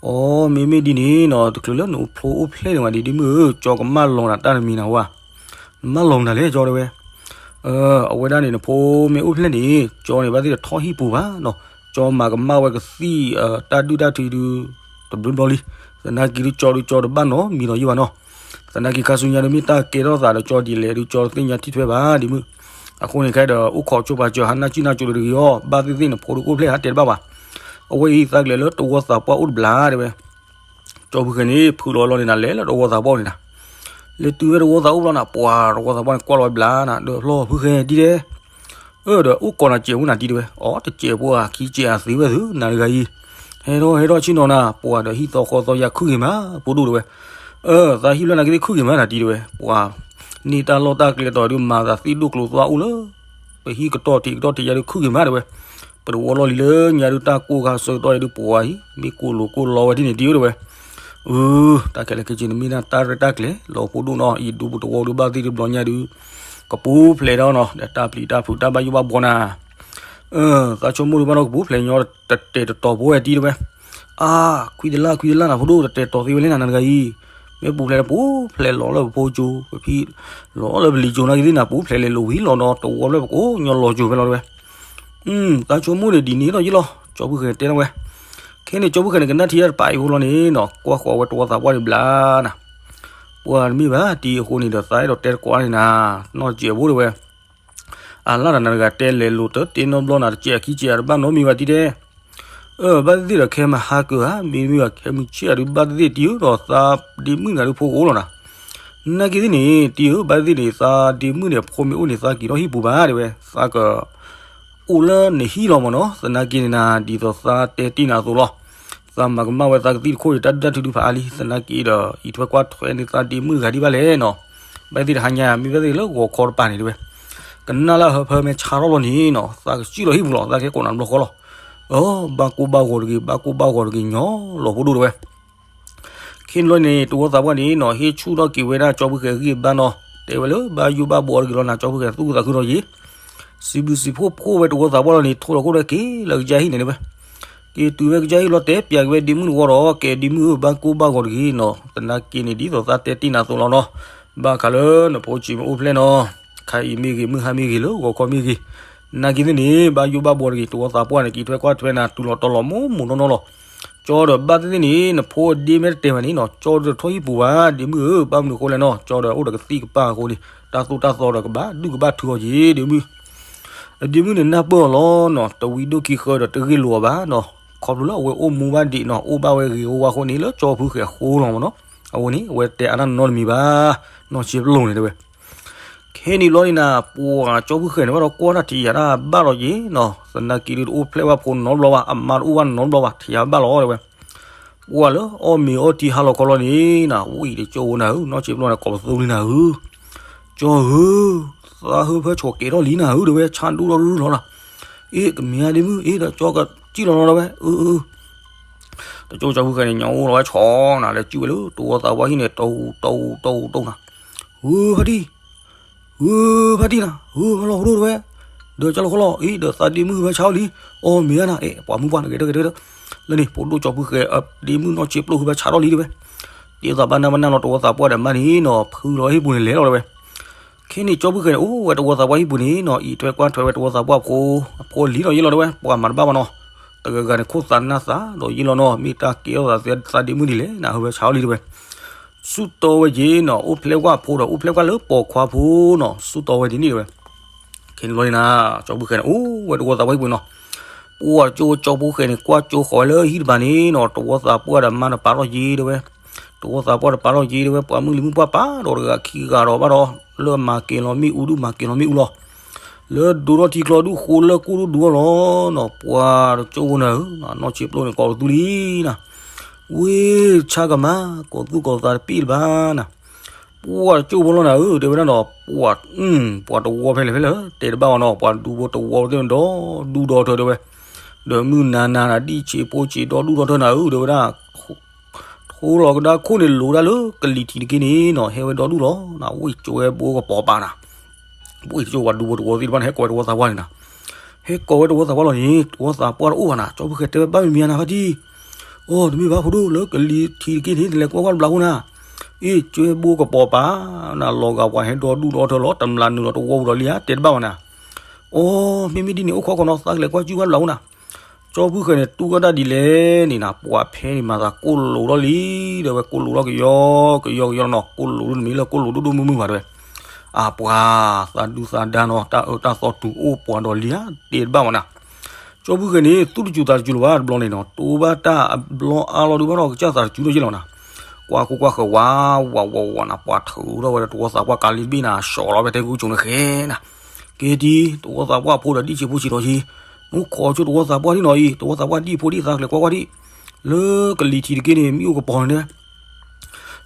အိ မ့မ့ၢ်ဒ်န့ၣ်နီၤ တချုးလၢနဖိအိၣ်ဖျဲၣ်န့ၣ်ဝဲဒ်ဒ့မုၣ်ဧၢ ကၠီကမၣ်လီၤနၤတၢ်တမံၤနၤဝဲ. နမၣ်လီၤမနုၤလဲၣ် ကၠီတဲဝဲ. အဝဲဒၣ်န့ၣ် နဖိမ့ၢ်အိၣ်ဖျဲၣ်န့ၣ် ကၠီန့ၣ်ဘၣ်သ့ၣ်တထီၣ်ဟံၣ်ပူၤဘၣ်နီၤ, ကၠီမၤကမၣ်ဝဲကသံၣ် တၢ်ဒုၣ်တၢ်ထုဒုး တဘျုးဘျီလံ. သနာ်က့ဒုးကၠီဒုးကၠီတဘၣ်နီတမံၤလီၤယံာ်ဘၣ်နီၤ. သနာ်က့ခါဆူညါဒုးမ့ၢ်တၢ်ကဲထီၣ်သးဒီးကၠီဒ်လဲၣ်ဒုးကၠီတသ့ၣ်ညါထံၣ်ထွဲဘၣ်ဒ့မုၣ်. အဃိန့ၣ်ခဲဒီး အိၣ်ခိးကၠိပာ်စၢၤဟးနၢ်စုၣ်နၢ်ကၠိဒီးတဂ့ၤအီၤ ဘၣ်သ့ၣ်သ့ၣ်နဖိဒုးအိၣ်ဖျဲၣ်ဟးတဲတဘၣ်ဘၣ်. အဝဲအံၤသးကလဲၤလၢတဝီသးပှၢ်အိၣ်တဘျီတဲဝဲ. ကၠီဖုဃဲၤန့ၣ် ဖုးလီၤလီၤန့ၣ်နၤ လဲၤလၢတဝီသးပှၢ်အိၣ်န့ၣ်နၤ, လဲၤတုၤဝဲတဝီသးအိၣ်ဘျီနၤ ပှၤတဝီသးပှၢ်န့ၣ် ကွၢ်လီၤဝဲဘျါနၤ ဒီးဖျီဖုဃဲၤတံၢ်တဲ အၢ ဒီးအိၣ်ကိးနၤစဲးဖိနၤတံၢ်တဲဝဲ. အိ တစဲးဖိဧါ ခံစဲးဧါ သ့ဝဲသု နၤတဂၤအံၤ, ဟဲထီၣ်ဟဲထီၣ်ဆ့ၣ်နီၤနၤ ပှၤဒီးဟံၣ်သီဃီသီယၤခုၣ်ဂ့ၤမး ဖိဒိၣ်တဲဝဲ. အၢ သးဟံၣ်ဖျၢၣ်နၤကသ့ၣ်ခုၣ်ဂ့ၤမးနၤတံၢ်တဲဝဲ ပှၤ န့ၢ်တၢ်လီၢ်တၢ်ကျဲတီၤဒုးမၤသးသ့ၣ်ဒိၣ်ကျိၤသွါအိၣ်လၢ ပဟံၣ်ကတီၢ်ထံးကတီၢ်ထံးယၤဒုးခုၣ်ဂ့ၤမးတဲဝဲ. ပတဝီလီၢ်လံၤလၢညါဒုးတၢ်ကိၢ်ခါဆၢကတီၢ်ယၤဒုးပှၤအံၤ မ့ၢ်ကိၢ်လိာ်ကိၢ်လီဝဲဒ်န့ၣ်တံၢ်တဲဝဲ. အၢ တၢ်ခဲလၢာ်ခဲဆ့န့ၣ်မ့ၢ်ဒၣ်တၢ်ရဲၣ်တၢ်ကျဲၤလီၤဖိဒိၣ်နီၤ အံၤဒူပတဝီဒုးဘၣ်သ့ၣ်တဘျီညါဒုး ကပူၤဖျဲးဒီးနီၤ ဒီးတၢ်ပျံၤတၢ်ဖုးတၢ်ဘၣ်ယိၣ်ဘၣ်ဘှီနၤ. အၢ သးဆိကမိၣ်ဒုးဘၣ်နီၤ ကပူၤဖျဲးညီတတဲာ်တတီၤဖိဝဲတံၢ်တဲဝဲ. အါ ခွံတလၢ်ခွံတလၢ်နၤဖိဒိၣ် တတဲာ်တီၤသ့ဝဲလဲၣ်နၤ နၤတဂၤအံၤ, မ့ၢ်ပူၤဖျဲးန့ၣ် ပူၤဖျဲးလီၤလၢပဖိကၠိ ပဖံ လီၤလၢပလံၤကၠိနၤကသ့ၣ်နၤ ပူၤဖျဲးလဲၤလိာ်ဝံၤလီၤနီၤ တဝီဖျၢၣ်ပကိးညီလီၤကၠိဖဲလီၤတဲဝဲ. သးဆိကမိၣ်န့ၣ်ဒ်န့ၣ်ဒီးယ့ၢ်လီၤ ကၠီဖုဃဲၤတဲထီၣ်ဝဲ. ခဲန့ၣ်ကၠီဖုဃဲၤန့ၣ် ကနၣ်ထံၣ်တၢ်တပာ်အံၤဖိလီၤန့ၣ်နီၤ ကွၢ်ဃီၤဝဲတဝီသးပှၢ်န့ၣ်ဘျါနၤ. ပှၤတမ့ၢ်ဘၣ်တံၢ်အဃိန့ၣ်ဒီး သးအဲၣ်ဒိးတဲတကိးန့ၣ်နၤ နီၢ်စဲးဖိတဲဝဲ. အလၢ်ဒီးနၤတဂၤတဲလဲၤလိာ်တၢ်တ့နီတဘျီနၤ တစဲးအခံစဲးအတဘၣ်နီတမံၤဘၣ်တံၢ်တဲ အၢ ဘၣ်သ့ၣ်သ့ၣ်ဒီးခဲမုၢ်ဟါကၢၤဧါ မ့တမ့ၢ်ဘၣ်ခဲမုၢ်ဆ့ၣ်အဒုးဘၣ်သ့ၣ်သ့ၣ်တံၢ်ဧၢဒီးသးဒ့မုၣ်နၤဒုးဖိကအိၣ်လီၤနၤ. နာ်က့သ့ၣ်န့ၣ် တံၢ်ဧၢ ဘၣ်သ့ၣ်သ့ၣ်န့ၣ် သးဒ့မုၣ်န့ၣ် အဖိမ့ၢ်အိၣ်န့ၣ် သးက့ၤထီၣ်ဟံၣ်ပူၤဘၣ်တဲဝဲ သးက အိၣ်လၢနဟံၣ်လီၤမ့ၢ်နီၤ သနာ်က့န့ၣ်နၤ ဒ်သိးသးတဲတ့ၢ်နၤအသိးလီၤ. သးမၤကမၣ်ဝဲသးကသံၣ်တခိၣ်အံၤ တၢ်ဒုၣ်တၢ်ထုဒုးဖးအါလံ သနာ်က့ဒီး အံးထွဲကွၢ်ထွဲန့ၣ်သးဒ့မုၣ်တဂၤဒံးဘၣ်လဲၣ်နီၤ. ဘၣ်သ့ၣ်တဟါညါ မ့ၢ်ဘၣ်သ့ၣ်လၢဂီၤခီတပၤန့ၣ်တဲဝဲ ကနၣ်လၢအဟၢဖၢမ့ၢ်ဆါထီၣ်လီၤန့ၣ်နီၤ သးကစံၣ်လီၤဟံၣ်ပူၤလီၤ သးကဟဲကိးနၤတဘျီဃီလီၤ. အၢ ဘၣ်ကိၢ်ဘၣ်ဂီၤတဂ့ၤ ဘၣ်ကိၢ်ဘၣ်ဂီၤတဂ့ၤညီလီၤဖိဒိၣ်တဲဝဲ. ခဲန့ၣ်လီၤန့ၣ် တဝီသးပှၢ်န့ၣ်နီၤ ဟ့ၣ်ဆူၣ်ထီၣ်က့ၤဝဲဒၣ်ကၠီဖုဃဲၤအဂံၢ်အဘါနီၤ တဲဝဲလၢဘၣ်ယိၣ်ဘၣ်ဘှီတဂ့ၤလီၤနၤ ကၠီဖုဃဲၤသူၣ်သးခုထီၣ်ယံၤ စံးဘျုးစံးဖှိၣ်ဖှိၣ်ဝဲတဝီသးပှၢ်လီၤန့ၣ် ထိၣ်လီၤခိၣ်ဒီးက့ၤလၢကစၢ်ဟံၣ်န့ၣ်တဲဝဲ. က့ၤတုၤဝဲကစၢ်ဟံၣ်လီၤ တဲပျးက့ၤဝဲဒ့မုၣ်တဝီဒီး ကဲဒ့မုၣ်ဧၢ ဘၣ်ကိၢ်ဘၣ်ဂီၤတဂ့ၤနီၤ သနာ်က့န့ၣ် ဒ်သိးသးတဲတ့ၢ်နၤအသိးလီၤနီၤ. ဘၣ်ဃးလၢနဖိဆံးမ့ၢ်အိၣ်ဖျဲၣ်နီၤ ခါအံၤမ့ၢ်ဂ့ၤ မုၢ်ဟါမ့ၢ်ဂ့ၤ လၢဂီၤခီမ့ၢ်ဂ့ၤ နာ်က့သ့ၣ်န့ၣ် ဘၣ်ယိၣ်ဘၣ်ဘှီတဂ့ၤ တဝီသးပှၢ်န့ၣ် က့ၤထွဲကွၢ်ထွဲနၤ တုၤလီၤတီၤလီၤမိၢ်မိၢ်နီၢ်နီၢ်လီၤ. ကၠီဒီးဘၣ်သ့ၣ်သ့ၣ်န့ၣ် နဖိအဒ့မ့ၢ်တတဲာ်ဘၣ်န့ၣ်နီၤ ကၠီဒီးထီၣ်ဟံၣ်ပူၤဘၣ် ဒ့မုၣ်ဧၢ ဘၣ်မနုၤအဃိလဲၣ်နီၤ ကၠီဒီးအိၣ်ဒီးကသံၣ်ကပၢ်အဃိန့ၣ် တၢ်သိၣ်တၢ်သီဒီးကဘၣ်ဒုၣ်ကဘၣ်ထုအီၤက့ၤ ဒ့မုၣ် ဒ့မုၣ်န့ၣ်နၢ်ပၢၢ်အီၤလီၤနီၤ တဝံဒိၣ်ခံဃၢဒီးတဂ့ၢ်လိာ်အီၤဘၣ်နီၤ ခီဖျိလၢအဝဲအိၣ်မူဘၣ်ဒံးနီၤ အိၣ်ဘၣ်ဝဲဂ့ၤဝဲဝါအဃိန့ၣ် လၢကၠီဖုဃဲၤအဃိလီၤမ့ၢ်နီၤ အဝဲန့ၣ် အဝဲတဲအါတၢ်နီတမံၤဘၣ် နီၢ်ဆံပျိၢ်န့ၣ်တဲဝဲ ခဲန့ၣ်လီၤန့ၣ်နၤ ပှၤကၠီဖုဃဲၤန့ၣ်ဘၣ်ဒီးကွၢ်တၢ်ထံးယၤတၢ်ဘၣ်လီၤယ့ၤနီၤ သနာ်က့ဒုးတအိၣ်ဖျဲၣ်ဘၣ်ဖိနီတဘျီဘၣ် အမါတအိၣ်ဘၣ်နီတဘျီဘၣ် ထံးယၤဘၣ်လီၤတဲဝဲ ပှၤလၢအီၣ်မ့ၤအီထံဟါလီၤခီလီၤန့ၣ်နၤ ဝံၤတကၠိဝဲနၤဧၢ နီၢ်ဆံပျိၢ်န့ၣ် ကိးပသူလံနၤဧၢ ကၠီဧၢ သးဟၢဖၢဆီၣ်ကဲၤထီၣ်လံနၤဧၢ တဲဝဲ ဆါဒိၣ်ထီၣ်ရူၢ်လီၤနၤ အ့ ကမ့ၢ်ဧါဒ့မုၣ် အ့ ဒီးကၠီကစံၣ်လီၤလီၤတဲဝဲ အၢ အၢ တကၠိကၠီဖုဃဲၤန့ၣ် ညၣ်အိၣ်လီၤဝဲဆီနၤ လဲၤစုၣ်ဝဲလၢတဝီသးပှၢ်ဟံၣ်န့ၣ် တိၢ်တိၢ်တိၢ်တိၢ်နၤ ဧၢ ဖါတံၢ် ဧၢ ဖါတံၢ်နၤ ဧၢ မၤလီၤဖိဒိၣ်တဲဝဲ ဒီးကၠီလီၤခီလီၤ အ့ ဒီးသးဒ့မုၣ်ဟၢဖၢဆါအီၤလံ အီ မ့ၢ်ဧါနၤ အဲ ပှၤမုၣ်ပှၢ်န့ၣ်ဂ့ၤတဂ့ၤတဂ့ၤ လၢန့ၣ် ဖိဒိၣ်ကၠီဖုဃဲၤ ဒ့မုၣ်နီၢ်ဆံပျိၢ်ဟၢဖၢဆါထီၣ်လံတဲဝဲ တ့သးဘၣ်နၢ်ဘၣ်နၢ်လီၤ တဝီသးပှၢ်ဒီးမါန့ၣ်နီၤ ဖုလီၤဟံၣ်ပူၤန့ၣ်လဲၤလီၤတဲဝဲ ခဲန့ၣ်ကၠီဖုဃဲၤန့ၣ် အိၣ်ဝဲတဝီသးပှၢ်ဟံၣ်ပူၤန့ၣ်နီၤ အံးထွဲကွၢ်ထွဲဝဲတဝီသးပှၢ်ဖိ အဖိလံလီၤယ့ၢ်လီၤတဲဝဲ ပှၤမၤတဘၣ်ဘၣ်နီၤ တဂၤဂၤန့ၣ် ခိၣ်သးနၢ်သးဒီးယ့ၢ်လီၤနီၤ မ့ၢ်တၢ်ကဲထီၣ်သးသးဒ့မုၣ်ဒ်လဲၣ် နဟၢဖၢဆါအီၤလံတဲဝဲ ဆူၣ်တီဝဲယ့ၢ်နီၤ အိၣ်ဖျဲၣ်ကွၢ်ဖိဒီး အိၣ်ဖျဲၣ်ကွၢ်လၢပိာ်ခွါဖိနီၤ ဆူၣ်တီဝဲဒ်န့ၣ်တဲဝဲ ခဲန့ၣ်လီၤန့ၣ်နၤ ကၠီဖုဃဲၤန့ၣ် အိၣ်ဝဲတဝီသးပှၢ်ဟံၣ်ပူၤနီၤ ပှၤကၠိကၠီဖုဃဲၤန့ၣ် ကွၢ်ကၠိဃီၤဝဲလၢဟံၣ်တဖၣ်န့ၣ်နီၤ တဝီသးပှၢ်ဒီးမါန့ၣ်ပာ်ထီၣ်ယ့ၢ်တဲဝဲ တဝီသးပှၢ်ဒီးပာ်ထီၣ်ယ့ၢ်တဲဝဲ ပှၤမုၣ်လံၤမုၣ်ပှၢ်ပာ်ဒီးတဂၤခံဂၤဒီးဘၣ်ဒီး ပျၢၢ်မၤက့ၤလီၤမ့ၣ်အူဒုး မၤက့ၤလီၤမ့ၣ်အူလီၤ. လၢဒိထီၣ်ထံကျီဒုး ဃိလၢကိၣ်ဒုးဒုးအီၤလီၤနီၤ. ပှၤတကၠိဖိန့ၣ်ဧၢ, နီၢ်ဆံးပျိန့ၣ် ကိးပသူလံနီၤ. ဝ့ၢ်ဆါကမၤ ကိးသူၣ်ကိးသးတပ့ၢ်လၢၤဘၣ်နီၤ. ပှၤတကၠိဖိလီၤနၤဧၢ တဲဝဲဒၣ်ဒီး ပှၤ ပှၤတဝီဖဲလဲၣ်ဖဲလဲၣ် တဲတဘၣ်ဝဲနီၤ. ပှၤဒူဖိတဝီသ့ၣ်ဒီးဒူဒီထၢတဲဝဲ, ဒီးမုၢ်နၤနၤနၤ ဒ်ဆံးဖိဆံးဒီဒူၣ်ဒီထၢနၤဧၢ တဲဝဲဒၣ်. ထိလီၤကဒါခိၣ်န့ၣ် လိၤဒၣ်လၢကလံၤထံးတက့ၢ်န့ၣ်နီၤ ဟဲဝဲဒီဒူၣ်လီၤ. ဝ့ၢ်ကၠိဝဲဘိကပီၤပၤနၤ, ဝ့ၢ်ကၠိဝဲဒူဖိတဝီသ့ၣ်တဖၣ်န့ၣ် ဟဲကိးဝဲတဝီသးပှၢ်န့ၣ်နၤ. ဟဲကိးဝဲတဝီသးပှၢ်လီၤန့ၣ် တဝီသးပှၢ်တအိၣ်ဘၣ်နၤ. ကၠီဖုဃဲၤတဲဝဲ ဘၣ်မံၤမံၤဧါနၤဖါတံၢ်. အိ တမ့ၢ်ဘၣ်ဖိဒိၣ် လၢကလံၤထံးတက့ၢ်န့ၣ် တလဲၤကွၢ်ကွၢ်တဘျီဖိနၤ. အ့ ကၠိဝဲဘိကပီၤပၤနၤ လီၤဂာ်ပှၤဟဲဒီဒူၣ်ဒီထၢလီၤ တမျးနုာ်လီၤတဝီပူၤဒီးလံဧါ တဲတဘၣ်ဝဲနၤ. အိ မ့မ့ၢ်ဒ်န့ၣ် အိၣ်ခိးခိးနီၤ သးကလဲၤကွၢ်ကွၢ်တဘျီဖိနၤ. ကၠီဖုဃဲၤန့ၣ် တူၢ်ကီၢ်တၢ်ဒ်လဲၣ်န့ၣ်နၤ ပှၤဖဲန့ၣ်မၤသးကိၣ်လိာ်ထီၣ်လံ တဲဝဲ ကိၣ်လိာ်ထီၣ်ကယီကယီကယီနီၤ ကိၣ်လိာ်ဒိၣ်တမံၤလၢကိၣ်လိာ်ဒိၣ်ဒိၣ်မုၢ်မုၢ်ဘၣ်တဲဝဲ. အပှၤသးဒူသးဒါနီၤ တၢ်အၢတၢ်သီတုၤအိၣ်ပှၤဒီးလံဧါ တဲတဘၣ်ဝဲနၤ. ကၠီဖုဃဲၤန့ၣ် သူၣ်တစူၤသးတစူၤလၢၤဘၣ်တဘျီန့ၣ်နီၤ တိဘၣ်တၢ်အဘျီအါလီၤဒုးဘၣ်ဒီး ကစၢ်သးတစူၤထီၣ်က့လီၤနၤ. ကွၢ်ခိၣ်ကွၢ်ဃဲၤဝး ဝးဝးဝးနၤ ပှၤထုးထီၣ်ဝဲဒီးတဝီသးပှၢ်ကးလံဘ့ၣ်နၤ ဆှီလီၤဖဲတဲကူကၠိန့ၣ်ဃဲၤနၤ. က့ၤတံၤ တဝီသးပှၢ်ဖိဒီးဒ်ဆံးဖိဆံးဒီးဆံး မူခိးဆိတဝီသးပှၢ်ဒံနီၤအံၤ တဝီသးပှၢ်ဒ်ဖိဒ်သးကလဲၤကွၢ်ကွၢ်ဒံး လၢကလံၤထံးတက့ၢ်န့ၣ် မ့ၣ်အူကပီၤန့ၣ်တဲဝဲ.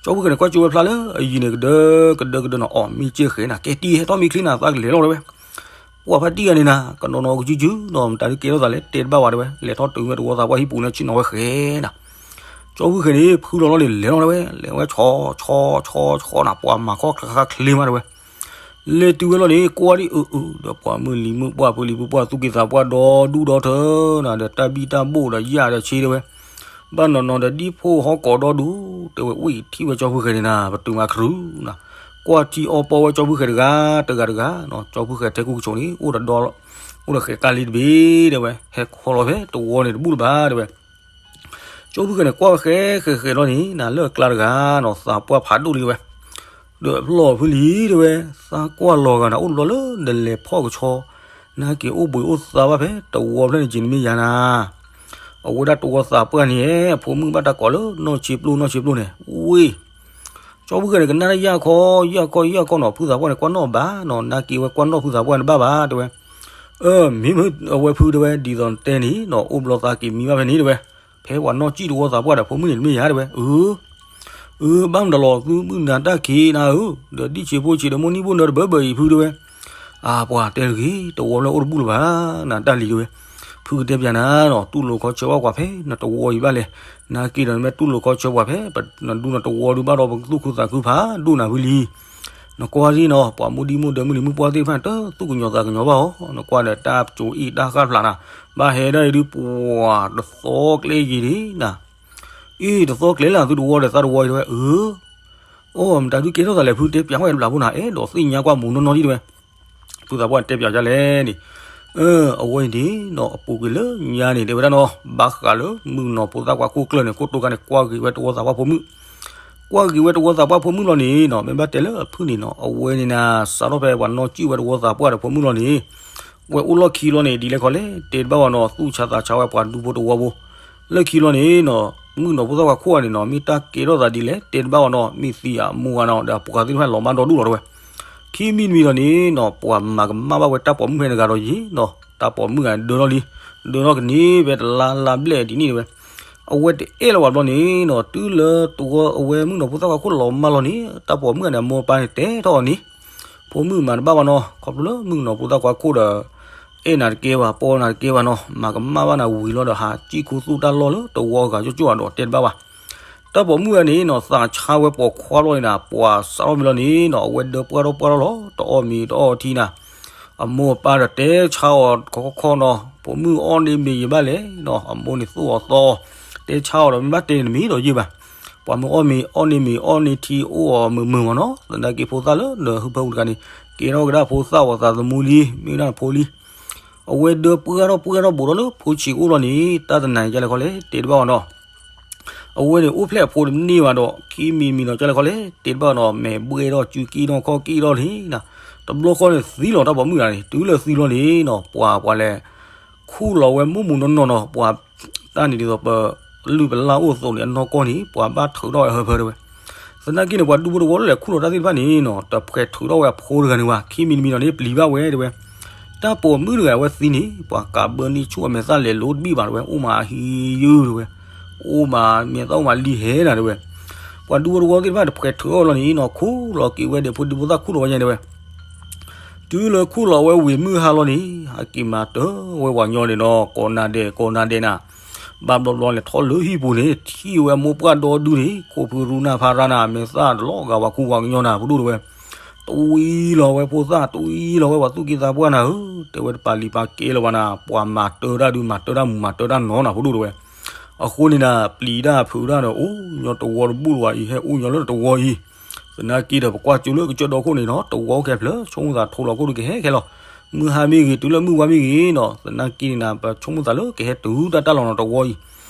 ကၠီဖုဃဲၤန့ၣ် ကွၢ်ကၠိဝဲဖျါလၢအယံၤန့ၣ် ကဒၢကဒၢကဒၢနီၤ အီၣ်မ့ၢ်ကဲဃဲၤနၤ ကဲတံၤဟဲထီၣ်မ့ၢ်ချ့နၤ သးကလဲၤလီၤတဲဝဲ. ပှၤဖါတံၢ်ဂၤန့ၣ်နၤ ကနီၤနီၤကစုကစုနီၤ မတၤဒုးကဲထီၣ်သးလဲၣ် တဲတဘၣ်ဝဲတဲဝဲ လဲၤထီၣ်တုၤဝဲတဝီသးပှၢ်ဟံၣ်ပူၤန့ၣ် ဆ့ၣ်နီၤဝဲဃဲၤနၤ. ကၠီဖုဃဲၤန့ၣ် ဖုလီၤလီၤန့ၣ် လဲၤလီၤတဲဝဲ လဲၤဝဲဆီဆီဆီဆီနၤ ပှၤမၤခီၣ်ချါချ့မးတဲဝဲ လဲၤတုၤဝဲလီၤန့ၣ် ကွၢ်ဒံးအုးအုး ဒီးပှၤမုၢ်လံၤမုၢ်ပှၢ် ဖုလံၤဖုပှၢ်သူၣ်က့သးပှၢ်ဒီဒူၣ်ဒီထၢနၤ ဒီးတၢ်ဘံၣ်တၢ်ဘိၣ်ဒီးယၣ်ဒီးဆ့တဲဝဲ ဘၣ်နီၤနီၤဒီးဒ်ဖိဟီၣ်ကိးဒီဒူၣ် တဲဝဲ ဝံၣ်ထံၣ်ဝဲကၠီဖုဃဲၤန့ၣ်နၤ ပတုာ်မးခရုနၤ ကွၢ်ထံအီပီဝဲကၠီဖုဃဲၤတဂၤ တဂၤတဂၤနီၤ ကၠီဖုဃဲၤထဲကူကဆိးန့ၣ် အိၣ်ဒီးဒီ အိၣ်ဒီးဃဲၤကါလံတဘ့ၣ်တဲဝဲ ဟဲခီလီၤဖဲတဝီန့ၣ်တဘူၣ်လၢၤဘၣ်တဲဝဲ ကၠီဖုဃဲၤန့ၣ်ကွၢ်ဝဲဃဲဃဲဃဲလီၤန့ၣ် နၤလၢအကျါတဂၤနီၤ သးပှၢ်ဖးဒိၣ်လံတဲဝဲ ဒီးအဖျီၣ်ဖုလံတဲဝဲ သးကွၢ်လီၤဂာ်နၤအိၣ်တဘျီလၢနလဲၤဖီၣ်ကဆီ နၤက့ၤအိၣ်ဘှံးအိၣ်သါဘၣ်ဖဲတဝီဖျၢၣ်န့ၣ်က့ၤနမ့ၢ်ယၤနၤ အဝဲဒၣ်တဝီသးပှၢ်န့ၣ် အဖိမုၣ်ဘၣ်တၢ်ကိးလၢနီၢ်ဆံးပျိနီၢ်ဆံးပျိန့ၣ် ဝ့ၢ် ကၠီဖုဃဲၤန့ၣ် ကနၣ်တၢ်ယၢ်ခီ ယၢ်ခီယၢ်ခီနီၤ ဖုသးပှၢ်န့ၣ် ကွၢ်နီၣ်ဘၣ်နီၤ နၤက့ၤဝဲကွၢ်နီၣ်ဖုသးပှၢ်န့ၣ်ဘၣ်ဘၣ်တဲဝဲ အၢ မ့ၢ်မ့ၢ်အဝဲဖုတဲဝဲ ဒ်သိးနတဲန့ၣ်နီၤ အိၣ်ဘျီသးက့ၤမံဘၣ်ဖဲန့ၣ်တဲဝဲ ဖဲပှၤနီၢ်စံၣ်တဝီသးပှၢ်ဒီးဖိမုၣ်န့ၣ်တမ့ၢ်ယၤတဲဝဲ အၢ အၢ ဘၣ်မတၤလီၤ သုမုၢ်နၤတၢ်ခံးနၤဧၢ ဒီးဒ်ဆံးဖိဆံးဒီးမိၢ်နံၣ်ဘိၣ်နၢတဘၢဘၢအံၤဖုတဲဝဲ အပှၤတဲတဂ့ၤ တဝီဖျၢၣ်အိၣ်တဘူၣ်လၢၤဘၣ် နတၢ်လံၤတဲဝဲ ဖုကတဲပျးနၤနီၤ တူၢ်လိာ်ခီဆၢဘၣ်ပှၤဖဲနတဝီအံၤဘၣ်လဲၣ် နၤက့ၤဒီးနမ့ၢ်တူၢ်လိာ်ခီဆၢပှၤဖဲ နဒူနတဝီဒုးဘၣ်ဒီးပကသူၣ်ခုသးခုဖးဒိၣ်နၤဖုလံ နကွၢ်ဒ်နီၤ ပှၤမူဒံမူဒၢမုၢ်လံၤမုၢ်ပှၢ်သ့ၣ်တဖၣ်န့ၣ် တသူၣ်ကညီၤသးကညီၤဘၣ်အီၤ နကွၢ်ဒီးတၢ်ကၠိအ့ၣ်တၢ်ဃၣ်ဖျါနၤ ဘၣ်ဟဲဒၣ်အံၤဒုး ပှၤတသီကျဲယံၤဒံးနၤ အ့ တသီကျဲလၢသုတဝီဒီးသးတဝီအံၤတဲဝဲ အၢ အိ မတၤဒုးကဲထီၣ်သးလဲၣ် ဖုတဲပျးဝဲတဘျီဖိနၤ အဲၣ်ဒိးသ့ၣ်ညါကွၢ်မူနီၢ်နီၢ်ဒံးတဲဝဲ ဖုသးပှၢ်တဲပျးဒ်လဲၣ်န့ၣ် အဝဲအံၤန့ၣ်နီၤ အပူၤကွံာ်လၢညါန့ၣ် တဲဝဲဒၣ်နီၤ ဘၣ်ဃးလၢမုၣ်ကနီၤဖိသၣ်ခွါခိၣ်ကျၢၢ်န့ၣ် ခိၣ်တိခါန့ၣ် ကွၢ်ဂ့ၤဝဲတဝီသးပှၢ်ဖိမုၣ် ကွၢ်ဂ့ၤဝဲတဝီသးပှၢ်ဖိမုၣ်လီၤန့ၣ်နီၤ မ့ၢ်ဘၣ်တဲလၢအဖုၣ်န့ၣ်နီၤ အဝဲန့ၣ်နၤ စးထီၣ်ဖဲပှၤနီၢ်စံၣ်ဝဲတဝီသးပှၢ်ဒီးဖိမုၣ်လီၤန့ၣ် ဝဲအိၣ်လီၢ်ခံလီၤန့ၣ် ဒ်လဲၣ်ခီလဲၣ် တဲတဘၣ်ဝဲနီၤ သူၣ်ဆါသးဆါဝဲပှၤဒူဖိတဝီဖိ လၢခံလီၤန့ၣ်နီၤ မုၣ်ကနီၤဖိသၣ်ခွါခိၣ်ဂၤန့ၣ်နီၤ မ့ၢ်တၢ်ကဲထီၣ်သးဒ်လဲၣ် တဲတဘၣ်ဝဲနီၤ မ့ၢ်သံအမိၢ်ဂၤနီၤ ဒီးအပှၤသ့ၣ်တဖၣ်လီၤမၢ်ဒီဒူၣ်လီၤတဲဝဲ ခံမံၤတမံၤလီၤန့ၣ်နီၤ ပှၤမၤကမၣ်ဘၣ်ဝဲတၢ်ပိာ်မုၣ်ဖဲန့ၣ်တဂၤဒီးယံၤနီၤ တၢ်ပိာ်မုၣ်ဂၤဒၢထီၣ်လံ ဒၢထီၣ်ကန့ၢ်ဖဲတလါလါဘျဲၣ်ဒ်န့ၣ်တဲဝဲ အဝဲတအဲၣ်လီၤဘၣ်ဘျီန့ၣ်နီၤ တုၤလၢတဝီအဝဲမုၣ်ကနီၤဖိသၣ်ခွါခိၣ်လီၤမၢ်လီၤန့ၣ် တၢ်ပိာ်မုၣ်ဂၤန့ၣ် အမိၢ်အပၢ်န့ၣ် တဲထီၣ်အီၤန့ၣ် ဖိမုၣ်မၤတဘၣ်ဘၣ်နီၤ ခီဖျိလၢမုၣ်ကနီၤဖိသၣ်ခွါခိၣ်ဒီး အဲၣ်နၤတကဲဘၣ် ပီနၤတကဲဘၣ်နီၤ မၤကမၣ်ဘၣ်နၤဝံၤလီၤဒီး ဟးစံၣ်ခူသူၣ်တၢ်လီၢ်လၢတဝီအဂၤကၠိကၠိဒီးတဲတဘၣ်ဘၣ် တၢ်ပိာ်မုၣ်ဂၤန့ၣ်နီၤ သးဆါဝဲပိာ်ခွါလီၤန့ၣ်နၤ ပှၤစးထီၣ်မံၤလီၤန့ၣ်နီၤ အဝဲဒၢပှၢ်ထီၣ်ပှၢ်ထီၣ်လီၤ တအီၣ်မ့ၤတအီထံနၤ အမိၢ်အပၢ်ဒီးတဲဆါအီၤခီခီခီနီၤ ပိာ်မုၣ်အီၣ်န့ၢ်မ့ၤယံာ်ဘၣ်လဲၣ်နီၤ အမိၢ်န့ၣ်သိၣ်အီၤသီအီၤ တဲဆါအီၤဒီးမ့ၢ်ဘၣ်တဲန့ၣ်တမ့ၢ်ဒီးယံာ်ဘၣ် ပှၤမ့ၢ်အီၣ်မ့ၤအီၣ်န့ၢ်မ့ၤအီၣ်န့ၢ်ထံအိၣ်အီၤမုာ်မုာ်မးနီၤ သနာ်က့ဖိသၣ်လၢနဟၢဖၢဝံၤတဂၤန့ၣ် ကဲထီၣ်ကဒါဖိသၣ်ဝဲသးသမူလံ မ့ၢ်ဝဲဒၣ်နဖိလံ အဝဲဒၢပှၢ်ထီၣ်ပှၢ်ထီၣ်ဘူးဒီးလၢဖိဆံးအိၣ်လီၤန့ၣ် တၢ်တနၤအံၤဒ်လဲၣ်ခီလဲၣ် တဲတဘၣ်အီၤနီၤ အဝဲန့ၣ်အိၣ်ဖျဲၣ်အဖိတန့ၢ်ဘၣ်ဒီး ခံမံၤမံၤနီၤဒ်လဲၣ်ခီလဲၣ် တဲတဘၣ်အီၤနီၤ မဲာ်ဘှဲၣ်ထီၣ်စုကံၣ်ထီၣ်ခီၣ်ကံၣ်ထီၣ်လံနီၤ တဘျီဃီန့ၣ်သံလီၤတၢ်ပိာ်မုၣ်ဂၤန့ၣ် တုၤလၢသံလီၤန့ၣ်နီၤ ပှၤပှၤလဲၤ ခူၣ်လီၤဝဲမူးမူးနီၢ်နီၢ်နီၤ ပှၤတၢ်န့ၣ်ဒ်သိးပလုၢ်ပလၢ်အိၣ်အသိးန့ၣ် အနီၢ်ကီၢ်န့ၣ် ပှၤဘၣ်ထုးထီၣ်ဝဲအဟၢဖၢတဲဝဲ သနာ်က့န့ၣ် ပှၤဒူဖိတဝီလၢလဲၤခူၣ်လီၤတၢ်သ့ၣ်တဖၣ်န့ၣ်နီၤ တဖှဲးထုးထီၣ်ဝဲအဖိတဂၤန့ၣ်ဘၣ်, ခံမံၤတမံၤဒီးန့ၣ် ပျံၤဘၣ်ဝဲတဲဝဲ. တၢ်ပိာ်မုၣ်တဂၤဝဲသံန့ၣ် ပှၤကးဘၢန့ၢ်ဆူၣ်အမဲာ်သၣ်လဲၤလိၤတဘ့ၣ်ဘၣ်တဲဝဲ, အိၣ်မးဟံးယုၢ်တဲဝဲ, အိၣ်မးမဲာ်သၣ်အိၣ်မးလံဟဲနၤတဲဝဲ. ပှၤဒူဖိတဝီသ့ၣ်တဖၣ်တဖှဲးထုးထီၣ်လီၤန့ၣ်နီၤ ခူၣ်လီၤက့ၤဝဲဒီးဖိဒံဖိသၣ်ခူၣ်လီၤဝဲညါတဲဝဲ. တုၤလၢခူၣ်လီၤဝဲဝံၤမုၢ်ဟါလီၤန့ၣ် ဟဲက့ၤမၤတၢ်ဝဲပှၤကညီန့ၣ်နီၤ ကိးနၤဒဲးကိးနၤဒဲးနၤ, ဘၣ်ဘျီဘျီလဲၤထီၣ်လၢဟံၣ်ပူၤန့ၣ် ထံၣ်ဝဲမိၢ်ပှၢ်ဒီဒူၣ်န့ၣ် ခိၣ်ဖုရူနၢ်ဖးရၢ်နၤ မဲာ်သၣ်တလီၤဂာ်ဝဲခူပှၤကညီနၤ ဖိဒိၣ်တဲဝဲ. တဝံၤလီၤဝဲဖိသၣ် တဝံၤလီၤဝဲပှၤသူၣ်က့သးပှၢ်နၤဧၢ, တဲဝဲတပာ်လံာ်ပာ်ကဲလၢၤဘၣ်နၤ ပှၤမၤတၢ်တၢ်ဒုး မၤတၢ်တၢ်မူးမၤတၢ်တၢ်နီၤနၤ ဖိဒိၣ်တဲဝဲ. အဃိန့ၣ်နၤ ပျံၤတၢ်ဖုးတၢ်ဒီး အိၣ်ညီတဝီတဘူၣ်လၢၤဘၣ်အံၤ ဟဲအိၣ်ညီလၢတဝီအံၤ, သနာ်က့ဒီးပကွၢ်ကၠိလၢကစၢၢ်ဒီခိၣ်န့ၣ်နီၤ တဝီအိၣ်ခဲဖျၢၣ် ဆိကမိၣ်သးထိလီၤခိၣ်ဒီးကဟဲခဲလီၤ. မုၢ်ဟါမ့ၢ်ဂ့ၤ တုၤလၢမုၢ်ဝါမ့ၢ်ဂ့ၤနီၤ သနာ်က့န့ၣ်နၤ ပဆိကမိၣ်သးလၢကဟဲတုၤတၢ်တၢ်လီၤနီၤတဝီအ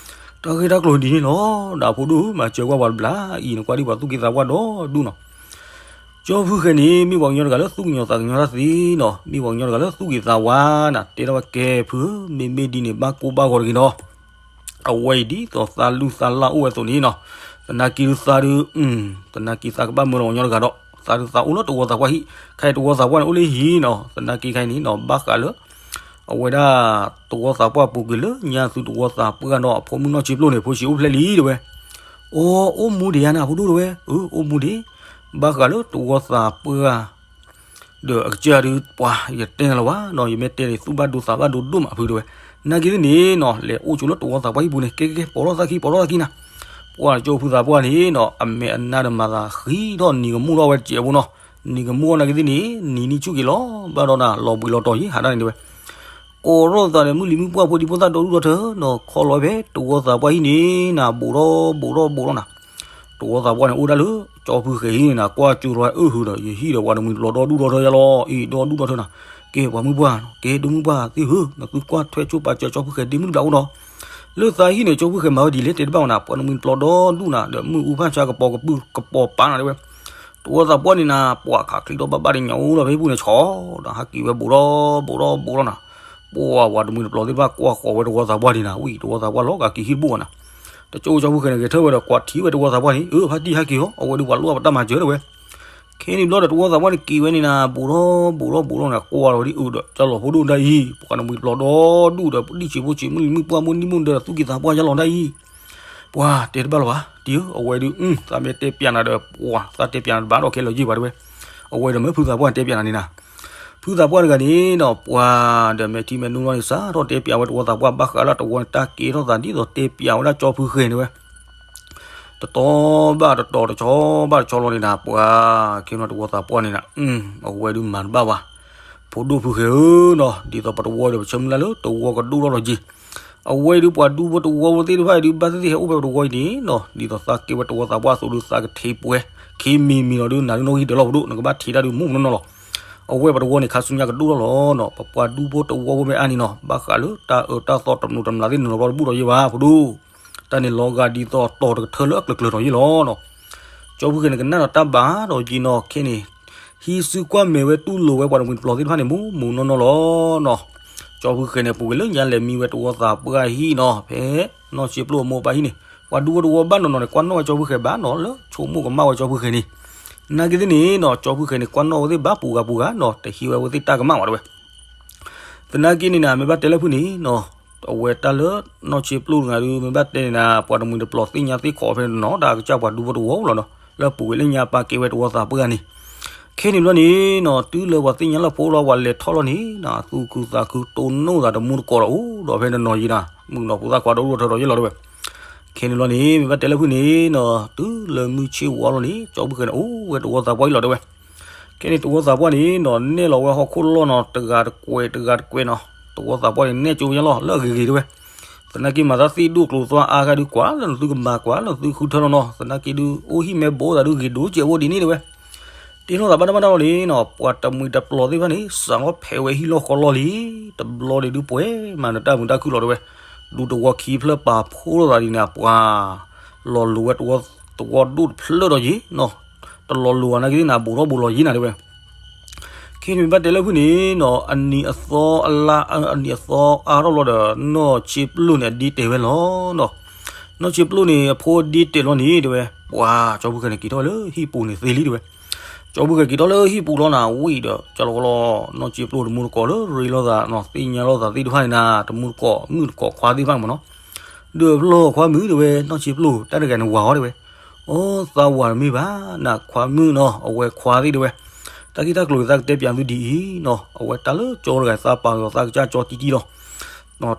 ံၤ, တၢ်ဂ့ၢ်တၢ်ကျိၤဒ်န့ၣ်လီၤ. ဒီးဖိဒိၣ်ဧၢ မၤစၢၤကွၢ်ပှၤတဘျီအံၤ နကွၢ်ဒ်ပှၤသူၣ်က့သးပှၢ်ဒီဒူၣ်နီၤ ကၠီဖုဃဲၤန့ၣ် မ့ၢ်ပှၤကညီတဂၤလၢသူၣ်ကညီၤသးကညီၤတၢ်သ့နီၤ မ့ၢ်ပှၤကညီတဂၤလၢသူၣ်ဂ့ၤသးဝါနၤ တဲထီၣ်ဝဲကဲဖုဧၢ မ့မ့ၢ်ဒ်န့ၣ် ဘၣ်ကိၢ်ဘၣ်ဂီၤတဂ့ၤနီၤ. အဝဲအံၤဒ်သိးသးလူၢ်သးလၢ်အိၣ်ဝဲအသိးန့ၣ်နီၤ သနာ်က့ဒုးသးဒုး သနာ်က့သးကဘၣ်မၢလီၤပှၤကညီတဂၤဒီး သးဒုးသးအိၣ်လၢတဝီသးပှၢ်ဟံၣ် ခဲအံၤတဝီသးပှၢ်န့ၣ်အိၣ်လၢဟံၣ်နီၤ သနာ်က့ခဲအံၤန့ၣ်နီၤ ဘၣ်ဃးလၢ အဝဲဒၣ် တဝီသးပှၢ်ပူၤကွံာ်လၢညါသုတဝီသးပှၢ်နီၤ အဖိမုၣ်နီၢ်ဆံးပျိၢ်န့ၣ် ဖိဆံးအိၣ်ဖျဲၣ်လံတဲဝဲ. အိ အိၣ်မူဒံးဧါနၤ ဖိဒိၣ်တဲဝဲ. အၢ အိၣ်မူဒံး ဘၣ်ဃးလၢတဝီသးပှၢ် ဒီးအကစၢ်ဒုးပှၤ ယတဲနၤလၢၤဘၣ်နီၤ ယမ့ၢ်တဲန့ၣ် သူၣ်ဘၣ်ဒိသးဘၣ်ဒိဒိၣ်မးဖုတဲဝဲ. နာ်က့သ့ၣ်န့ၣ်နီၤ လဲၤအိၣ်ဆိလၢတဝီသးပှၢ်ဟံၣ်ပူၤန့ၣ် ကဲကဲကဲ ပိာ်ထီၣ်သးခံ ပိာ်ထီၣ်သးခံနၤ. ပှၤကၠီဖုသးပှၢ်န့ၣ်နီၤ အမဲာ်အနါဒီးမၤသးဃံထီၣ်နံၤကမိၣ်ထီၣ်ဝဲတစဲးဖိနီၤ နံၤကမိၣ်နာ်က့သ့ၣ်န့ၣ် နံၤနံၣ်ဆူၣ်က့ၤလီၤ ဘၣ်ဒီးနၤ လီၤဘှံးလီၤတီၤယံၤ ဟးဒၣ်န့ၣ်တဲဝဲ. ကိးထီၣ်သးဒီးမုၢ်လံၤမုၢ်ပှၢ်ဖိဒံဖိသၣ်ဒီဒူၣ်ဒီထၢနီၤ ခီလီၤဝဲဖဲတဝီသးပှၢ်ဟံၣ်န့ၣ်နၤ ဘူးထီၣ်ဘူးထီၣ်ဘူးထီၣ်နၤ တဝီသးပှၢ်န့ၣ်အိၣ်ဒၣ်လၢ ကၠီဖုဃဲၤဟံၣ်န့ၣ်နၤ ကွၢ်ကၠိထီၣ်ဝဲအၢဟုဒီး ယဟံၣ်ဒီးပှၤတမှံၤတပျီဒီဒူၣ်ဒီထၢယါလီၤ အံၤဒီဒူၣ်ဒီထၢနၤ. ကဲပှၤမုၢ်ပှၢ် ကဲဒိမုၢ်ပှၢ်သ့ၣ်ဧၢ နသုကွၢ်ထွဲဆိပာ်စၢၤကၠီဖုဃဲၤဒ့မုၣ်တဘျီအိၣ်နီၤ လၢသးဟံၣ်န့ၣ် ကၠီဖုဃဲၤမၤဝဲဒ်လဲၣ်တဲတဘၣ်ဝဲနၤ ပှၤတမှံၤတပျီဒီဒူၣ်နၤ ဒီးမုၢ်အူဖၣ်ဆါကပီၤကပုၢ်ကပီၤပာ်နၤတဲဝဲ. တဝီသးပှၢ်န့ၣ်နၤ ပှၤခးချံဒီးဘၣ်ဘၣ်ဒီးညၣ်အိၣ်လီၤဖဲဟံၣ်ပူၤန့ၣ်ဆီ ဒီးဟးက့ၤဝဲဘူးထီၣ်ဘူးထီၣ်ဘူးထီၣ်နၤ. ပှၤပှၤတမှံၤတပျီသ့ၣ်တဖၣ်ကွၢ်ဃီၤဝဲတဝီသးပှၢ်န့ၣ်နၤ ဝံၤတဝီသးပှၢ်လီၤဂာ်က့ၤဟံၣ်တဘူၣ်ဘၣ်နၤ. တကၠိကၠီဖုဃဲၤန့ၣ် ဂဲၤထၢၣ်ဝဲဒီးကွၢ်ထံၣ်ဝဲတဝီသးပှၢ်န့ၣ် အၢ ဖါတံၢ်ဟဲက့ၤဟီ အဝဲဒုးပှၤလိၣ်အပတၢ်မၤစၢၤတဲဝဲ. ခဲန့ၣ်ဘျီဒီးတဝီသးပှၢ်န့ၣ်က့ၤဝဲန့ၣ်နၤ ဘူးထီၣ်ဘူးထီၣ်ဘူးထီၣ်နၤ ကွၢ်လီၤဝဲဒ်အုးဒီး ကၢ်လီၤဖိဒိၣ်တၢ်အံၤ ပှၤတမှံၤတပျီဒီဒူၣ်ဒီး ဒံၣ်ဆံးဖိဆံး မုၢ်လံၤမုၢ်ပှၢ်မိၢ်နံၤမိၢ်ဒဲး သူၣ်က့သးပှၢ်ယါလီၤတၢ်အံၤ ပှၤတဲတဘၣ်လၢၤဘၣ် တံၢ်ဧၢ အဝဲဒုး သးမ့ၢ်တဲပျးနၤဒီး ပှၤသးတဲပျးနၤတဘၣ်ဒီးခဲလၢာ်ယံာ်ဘၣ်တဲဝဲ. အဝဲဒီးမ့ၢ်ဖုသးပှၢ်တဲပျးနၤန့ၣ်နၤ ဖုသးပှၢ်တဂၤန့ၣ်ဒီး ပှၤဒီးမဲာ်ထံမဲာ်နိလီၤန့ၣ် စးထီၣ်တဲပျးဝဲတဝီသးပှၢ် ဘၣ်ဃးလၢတဝီန့ၣ် တၢ်ကဲထီၣ်သးဒ်သိးတဲပျးဝဲဒၣ်ကၠီဖုဃဲၤန့ၣ်ဝဲ တတီၤဘၣ်တတီၤ တဆီဘၣ်တဆီလီၤန့ၣ်နၤ ပှၤ ခဲနီၤတဝီသးပှၢ်န့ၣ်နၤ အဝဲဒုးမၤတဘၣ်ဘၣ် ဖိဒိၣ်ဖုဃဲၤဧၢနီၤ ဒ်သိးပတဝီဒီးပဆၢမုၢ်လၢ်လၢတဝီကဒိၣ်ထီၣ်လီၤက့ၤ အဝဲဒုးပှၤဒူဖိတဝီဖိသ့ၣ်တဖၣ်အံၤဒုး ဘၣ်သ့ၣ်သ့ၣ်ဟဲအိၣ်ဖဲပတဝီအံၤန့ၣ်နီၤ ဒ်သိးသးကဲဝဲတဝီသးပှၢ်အသိးဒုး သးကထံးပှဲၤ ခံမံၤမံၤလီၤဒုး နၤဒုးနီၣ်ဂံၢ်ဒၢးလီၤဖိဒိၣ် နကဘၣ်ထံးတၢ်ဒုးမူးမူးနီၢ်နီၢ်လီၤ. အဝဲပတဝီန့ၣ် ခါဆူညါကဒိၣ်ထီၣ်လီၤနီၤ ပပှၤဒူဖိတဝီဖိမ့ၢ်အါန့ၣ်နီၤ ဘၣ်ဃးလၢတၢ်အၢတၢ်သီတနီၤတမျးသ့ၣ်န့ၣ်လီၤဘျီတဘူၣ်ဒီးယဲၢ်ဘၣ်ဖိဒိၣ် တၢ်န့ၣ်လီၤဂာ်ဒ်သိးတီၤတကထၢလၢအကျၢၤကျၢၤဒီးယဲၢ်လီၤနီၤ. ကၠီဖုဃဲၤန့ၣ် ကနၣ်ဒီးတၢ်ဘၣ်ဒီးယံာ်နီၤ ခဲန့ၣ် ဟံးစုကွၢ်မဲာ်ဝဲတူၢ်လိာ်ဝဲပှၤတမှံၤတပျီၤသ့ၣ်တဖၣ်န့ၣ် မူးမူးနီၢ်နီၢ်လီၤနီၤ. ကၠီဖုဃဲၤန့ၣ် ပူၤကွံာ်လၢညါလဲၤမံဝဲတဝီသးပှၢ်ဟံၣ်နီၤ ဖဲနီၢ်ဆံးပျိၢ်အမိၢ်အပၢ်ဟံၣ်န့ၣ် ပှၤဒူဖိတဝီဘၣ်နီၢ်နီၢ်န့ၣ် ကွၢ်နီၣ်ဝဲကၠီဖုဃဲၤဘၣ်နီၤ လၢဆိကမိၣ်ကမၣ်ဝဲကၠီဖုဃဲၤန့ၣ် နာ်က့သ့ၣ်န့ၣ်နီၤ ကၠီဖုဃဲၤန့ၣ် ကွၢ်နီၣ်ဝဲသ့ၣ်ဘၣ်ပူၤဂၤပူၤဂၤနီၤ တဟံးဝဲအဝဲသ့ၣ်တၢ်ကမၣ်ဘၣ်တဲဝဲ. သနာ်က့န့ၣ်နၤ မ့ၢ်ဘၣ်တဲလၢဖုန့ၣ်နီၤ အဝဲတၢ်လၢနီၢ်ဆံးပျိၢ်တဂၤဒုး မ့ၢ်ဘၣ်တဲန့ၣ်နၤ ပှၤတမှံၤတပျီၤသ့ၣ်ညါသ့ၣ်ခိးဖဲနီၤ တၢ်ကစၢ်ပှၤဒူဖိတဝီလီၤနီၤ လၢပူၤကွံာ်လၢညါပာ်ကဲဝဲတဝီသးပှၢ်န့ၣ် ခဲန့ၣ်ဘျီန့ၣ်နီၤ တုၤလၢပှၤသ့ၣ်ညါလၢဖိလီၤ ပှၤလဲၤထီၣ်လီၤန့ၣ်နီၤ သူၣ်ခုသးခုတိၢ်နီၣ်သးတမူတကိးဒီး အိၣ်ဒီးဖဲနီၤနီၤယံၤနၤ မုၣ်ကနီၤဖိသၣ်ခွါဒီးဒိၣ်ထီၣ်ထီထီၣ်ယဲၢ်လီၤတဲဝဲ. ခဲန့ၣ်ဘျီန့ၣ် မ့ၢ်ဘၣ်တဲလၢဖုန့ၣ်နီၤ တုၤလၢမုၢ်ဆ့ၣ်ဝါလီၤန့ၣ် ကၠီဖုဃဲၤန့ၣ် အိၣ်ဝဲတဝီသးပှၢ်အံၤလီၤတဲဝဲ. ခဲန့ၣ်တဝီသးပှၢ်န့ၣ်နီၤ နဲၣ်လီၤဝဲဟီၣ်ခိၣ်လီၢ်နီၤ တဂၤတကွဲးတဂၤတကွဲးနီၤ တဝီသးပှၢ်န့ၣ် နဲၣ်ကၠိဝဲညါလီၤ လၢအဂ့ၤဂ့ၤတဲဝဲ. သနာ်က့မၤသးသ့ၣ်ဒိၣ်ကျိၤသွါအါဂၤဒုး ကွၢ်လၢနသုကမၤကွၢ်လၢနသုဃုထၢလီၤနီၤ သနာ်က့ဒုးအိၣ်ဟံၣ်မဲဘိသးဒုးဂ့ၤဒိၣ်စဲးဖိဒ်န့ၣ်တဲဝဲ. တ့ထီၣ်သးဘၣ်တၢ်ဘၣ်တၢ်လီၤန့ၣ်နီၤ ပှၤတမှံၤတပျီၤသ့ၣ်တဖၣ်န့ၣ် စးထီၣ်ဖဲးဝဲဟံၣ်လီၢ်ဃီလီၢ်လံ တဘျီဒုးဒုးပှဲၤမၤနတၢ်မုာ်တၢ်ခုၣ်လီၤတဲဝဲ. ဒူတဝီခံဖျၢၣ်ပာ်ဖှိၣ်ထီၣ်သးဒ်န့ၣ် ပှၤလီၤလိၤဝဲတဝီဒိၣ်တဖျၢၣ်ဒီးယံၤနီၤ တလီၤလိၤဘၣ်နာ်က့သ့ၣ်န့ၣ် ဘူးထီၣ်ဘူးလီၤယံၤနၤတဲဝဲ. ခဲန့ၣ်မ့ၢ်ဘၣ်တဲလၢဖုန့ၣ်နီၤ အနံၤအသီအလါ အနံၤအသီအါထီၣ်ဘျီဒီး နီၢ်ဆ့ပျိၢ်န့ၣ် အဒ့တဲဝဲလီၤနီၤ. နီၢ်ဆံးပျိၣ်န့ၣ် အဖိဒ့တဲာ်လီၤန့ၣ် တဲဝဲ, ပှၤကၠီဖုဃဲၤန့ၣ်က့ၤထီၣ်လၢဟံၣ်ပူၤန့ၣ်သ့လံ တဲဝဲ. ကၠီဖုဃဲၤက့ၤထီၣ်လၢဟံၣ်ပူၤလီၤနၤ ဝံၤဒီး ကၠီလီၤဃီလီၤ နီၢ်ဆံးပျိၣ်တမူတကိးလၢရ့လိာ်သးနီၤ သ့ၣ်ညါလိာ်သးသ့ၣ်တဖၣ်န့ၣ်နၤ တမူတကိးမုၣ်တကိးခွါသ့ၣ်တဖၣ်မ့ၢ်နီၤ. ဒီးဖျီၣ်ခွါမုၣ် တဲဝဲ နီၢ်ဆံးပျိၣ် တၢ်တဂၤန့ၣ်ဝၤအီၤ တဲဝဲ. အိ သးဝၤတမ့ၢ်ဘၣ် နခွါမုၣ်နီၤ အဝဲခွါသ့ၣ် တဲဝဲ. တၢ်ဂ့ၢ်တၢ်ကျိၤသးကတဲပၠးသုဒ်အံၤနီၤ အဝဲတၢ်လၢကၠီတဂၤသးပာ်က့ၤသးကစၢ်ကၠီတံၢ်တံၢ်လီၤ.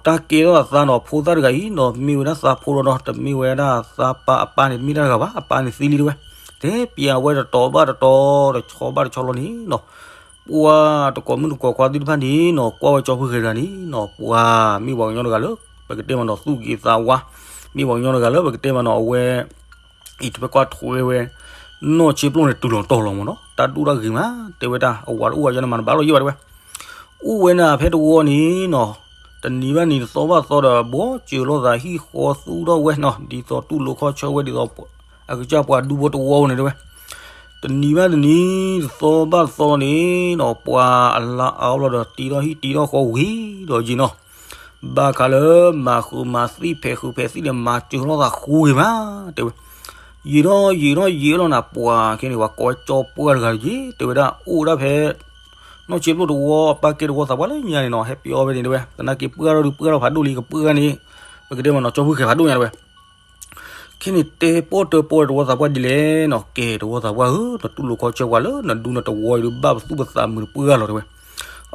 တၢ်ကဲထီၣ်အသးနီၤ ဖိသၣ်တဂၤအံၤနီၤ မ့ၢ်ဝဲဒၣ်သးဖိဒီးနီၤ တမ့ၢ်ဝဲဒၣ်သးပၢ်အပၢ်န့ၣ် တမ့ၢ်တၢ်တဂၤဘၣ် အပၢ်န့ၣ်သ့လံ တဲဝဲ. တဲပၠးဝဲတတီၤဘၣ်တတီၤ တဆီဘၣ်တဆီလီၤန့ၣ်နီၤ ပှၤတကိးမုၣ်တကိးခွါသ့ၣ်တဖၣ်န့ၣ်နီၤ ကွၢ်ဝဲကၠီဖုဃဲၤတဂၤန့ၣ်နီၤ ပှၤမ့ၢ်ပှၤကညီတဂၤလၢ ပကတဲမ့ၢ်နီၤ သူၣ်ဂ့ၤသးဝါ မ့ၢ်ပှၤကညီတဂၤလၢ ပကတဲမ့ၢ်နီၤ အဝဲ အံၤတဖဲကွၢ်ထွဲဝဲ နီၢ်ဆံးပျိၣ်န့ၣ် တုၤလီၤတီၤလီၤမ့ၢ်နီၤ တၢ်ဒိၣ်တၢ်ဂ့ၤမး တဲဝဲဒၣ် အဝၤတအိၣ်ဘၣ်ယါန့ၣ်မၤတဘၣ်လီၤယံၤဘၣ် တဲဝဲ. အိၣ်ဝဲန့ၣ်ဖဲတဝီန့ၣ်နီၤ တနံၤဘၣ်နံၤတသီဘၣ်သီဒီး ဘှီစၢၤလိာ်သးဟံၣ်ဃီသူၣ်ထီၣ်ဝဲနီၤ ဒ်သိးတူၢ်လိာ်ခီၣ်ဆၢဝဲဒ်သိး အကစၢ်ပှၤဒူဖိတဝီန့ၣ် တဲဝဲ. တနံၤဘၣ်တနံၤ တသီဘၣ်တသီန့ၣ်နီၤ ပှၤအလါအါလီၤဒီး တ့ထီၣ်ဟံၣ်တ့ထီၣ်ဃီဝံၤဒီးယံၤနီၤ ဘၣ်ဃးလၢမၤဃုာ်မၤသံၣ်ဖဲးဃုာ်ဖဲးသံၣ်န့ၣ် မၤစၢၤလိာ်သးဃိဂ့ၤမး တဲဝဲ. ယံာ်ထီၣ်ယံာ်ထီၣ်ယံာ်လီၤနၤ ပှၤခဲန့ၣ် ပှၤကိးဝဲကၠီပှၢ်တဂၤတက့ၢ် တဲဝဲဒၣ် အိၣ်ဝဲဒၣ်ဖဲ နီၢ်ဆံးပျိၣ်တဝီ အပၢ်ကဲတဝီသးပှၢ်လၢညါန့ၣ်နီၤ ဟဲပျီဖဲန့ၣ် တဲဝဲ. သနာ်က့ပှၢ်ထီၣ်ဒုးပှၢ်ထီၣ်ဖးဒိၣ်လံ ကပှၢ်န့ၣ် ပကတဲမ့ၢ်နီၤ ကၠီဖုဃဲၤဖးဒိၣ်ညါ တဲဝဲ. ခဲန့ၣ်တဲပီၣ်တၢၢ်ပီၣ်တဝီသးပှၢ်ဒ်လဲၣ်နီၤ ကဲတဝီသးပှၢ်ဧၢ နတူၢ်လိာ်ခီၣ်ဆၢပှၤလၢနဒူနတဝီအံၤဒုး ဘၣ်ပသူၣ်ပသးမုာ်တပှၢ်လီၤ တဲဝဲ.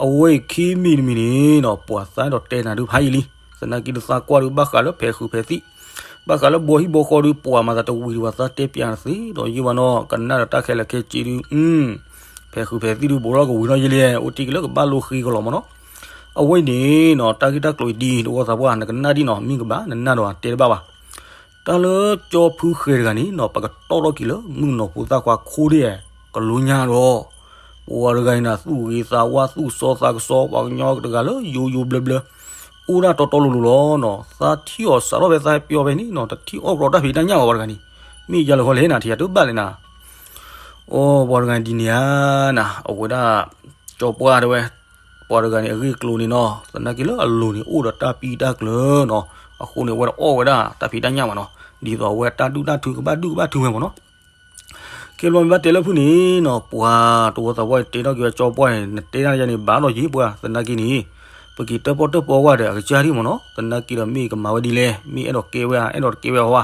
အဝဲအံၤခံမံၤတမံၤန့ၣ်နီၤ ပှၤသးဒီးတဲနၤဒုးဖးယံာ်လံ သနာ်က့ဒုးသးကွၢ်ဒုး ဘၣ်ဃးလၢဖဲးဃုာ်ဖဲးသံၣ် ဘၣ်ဃးလၢဘှီဟံၣ်ဘှီဃီဒုး ပှၤမၤသးတဝံၤဒံးဘၣ် သးတဲပၠးနသ့ဒီးယံာ်ဘၣ်နီၤ ကနၣ်ဒီးတၢ်ခဲလၢာ်ခဲဆ့ဒုး ဖဲးဃုာ်ဖဲးသံၣ်ဒုး ဘူးထီၣ်ကဝံၤထီၣ်ယံာ်လံ အိၣ်တ့ၢ်က့ၤလၢကဘၣ်လိဃ့ကလီၤမ့ၢ်နီၤ. အဝဲအံၤန့ၣ်နီၤ တၢ်ဂ့ၢ်တၢ်ကျိၤအံၤဒ်တဝီသးပှၢ် နကနၣ်ဒ်နီၤ မ့ၢ်ကဘၣ် နနၢ်ဒီးတဲတဘၣ်ဘၣ် တၢ်လၢကၠီဖုဃဲၤတဂၤန့ၣ်နီၤ ပကတီၢ်ထီၣ်က့ၤလၢ မုၣ်ကနီၤဖိသၣ်ခွါခိၣ်ဒဲး ကလိညါဒီး ပှၤတဂၤန့ၣ်နၤ သူၣ်ဂ့ၤသးဝါ သူၣ်စီသးကစီ ပှၤကညီတဂၤလၢယိယိဘျၢဘျၢ အိၣ်ဒၣ်တီတီလိၤလိၤလီၤနီၤ. သးထံၣ်အီၤစးထီၣ်ဖဲသးဟဲပျီဖဲန့ၣ်နီၤ တထံၣ်အီၣ်ပြီတၢ်ဖံးတၢ်ညၣ်ဘၣ် ပှၤတဂၤန့ၣ် မ့ၢ်ယါလၢဃီလဲၣ်နၤ ထံၣ်ယၤတဘၣ်လဲၣ်နၤ အိ ပှၤတဂၤဒ်န့ၣ်ဧါနၤ အဝဲဒၣ် ကၠီပှၢ်တဲဝဲ ပှၤတဂၤန့ၣ် အဂ့ၢ်အကျိၤန့ၣ်နီၤ သနာ်က့လၢအလိၤန့ၣ် အိၣ်ဒီးတၢ်ပံတၢ်ကျၢၤနီၤ အဃိန့ၣ် အဝဲတအီၣ်ဝဲဒၣ်တၢ်ဖံးတၢ်ညၣ်ဘၣ်နီၤ ဒ်သိးအဝဲတၢ်ဒုၣ်တၢ်ထုကဘၣ်ဒုၣ်ကဘၣ်ထုဝဲမ့ၢ်နီၤ. ကဲဘျီမ့ၢ်ဘၣ်တဲလၢဖုၣ်န့ၣ်နီၤ ပှၤတဝီသးပှၢ်တဲထီၣ်က့ၤဝဲကၠီပှၢ်န့ၣ် နတဲတၢ်ယါန့ၣ် ဘၣ်ဒီးယံၤပှၤ သနာ်က့န့ၣ် ပက့ၤတၢၣ်ပီၣ်တၢၣ်ပီဝဲဒီးအကစၢ်ဒ်မ့ၢ်နီၤ သနာ်က့ဒီးမ့ၢ်ကမၤဝဲဒ်လဲၣ် မ့ၢ်အဲၣ်ဒိးကဲဝဲဧါ အဲၣ်ဒိးတကဲဝဲဟီဧါ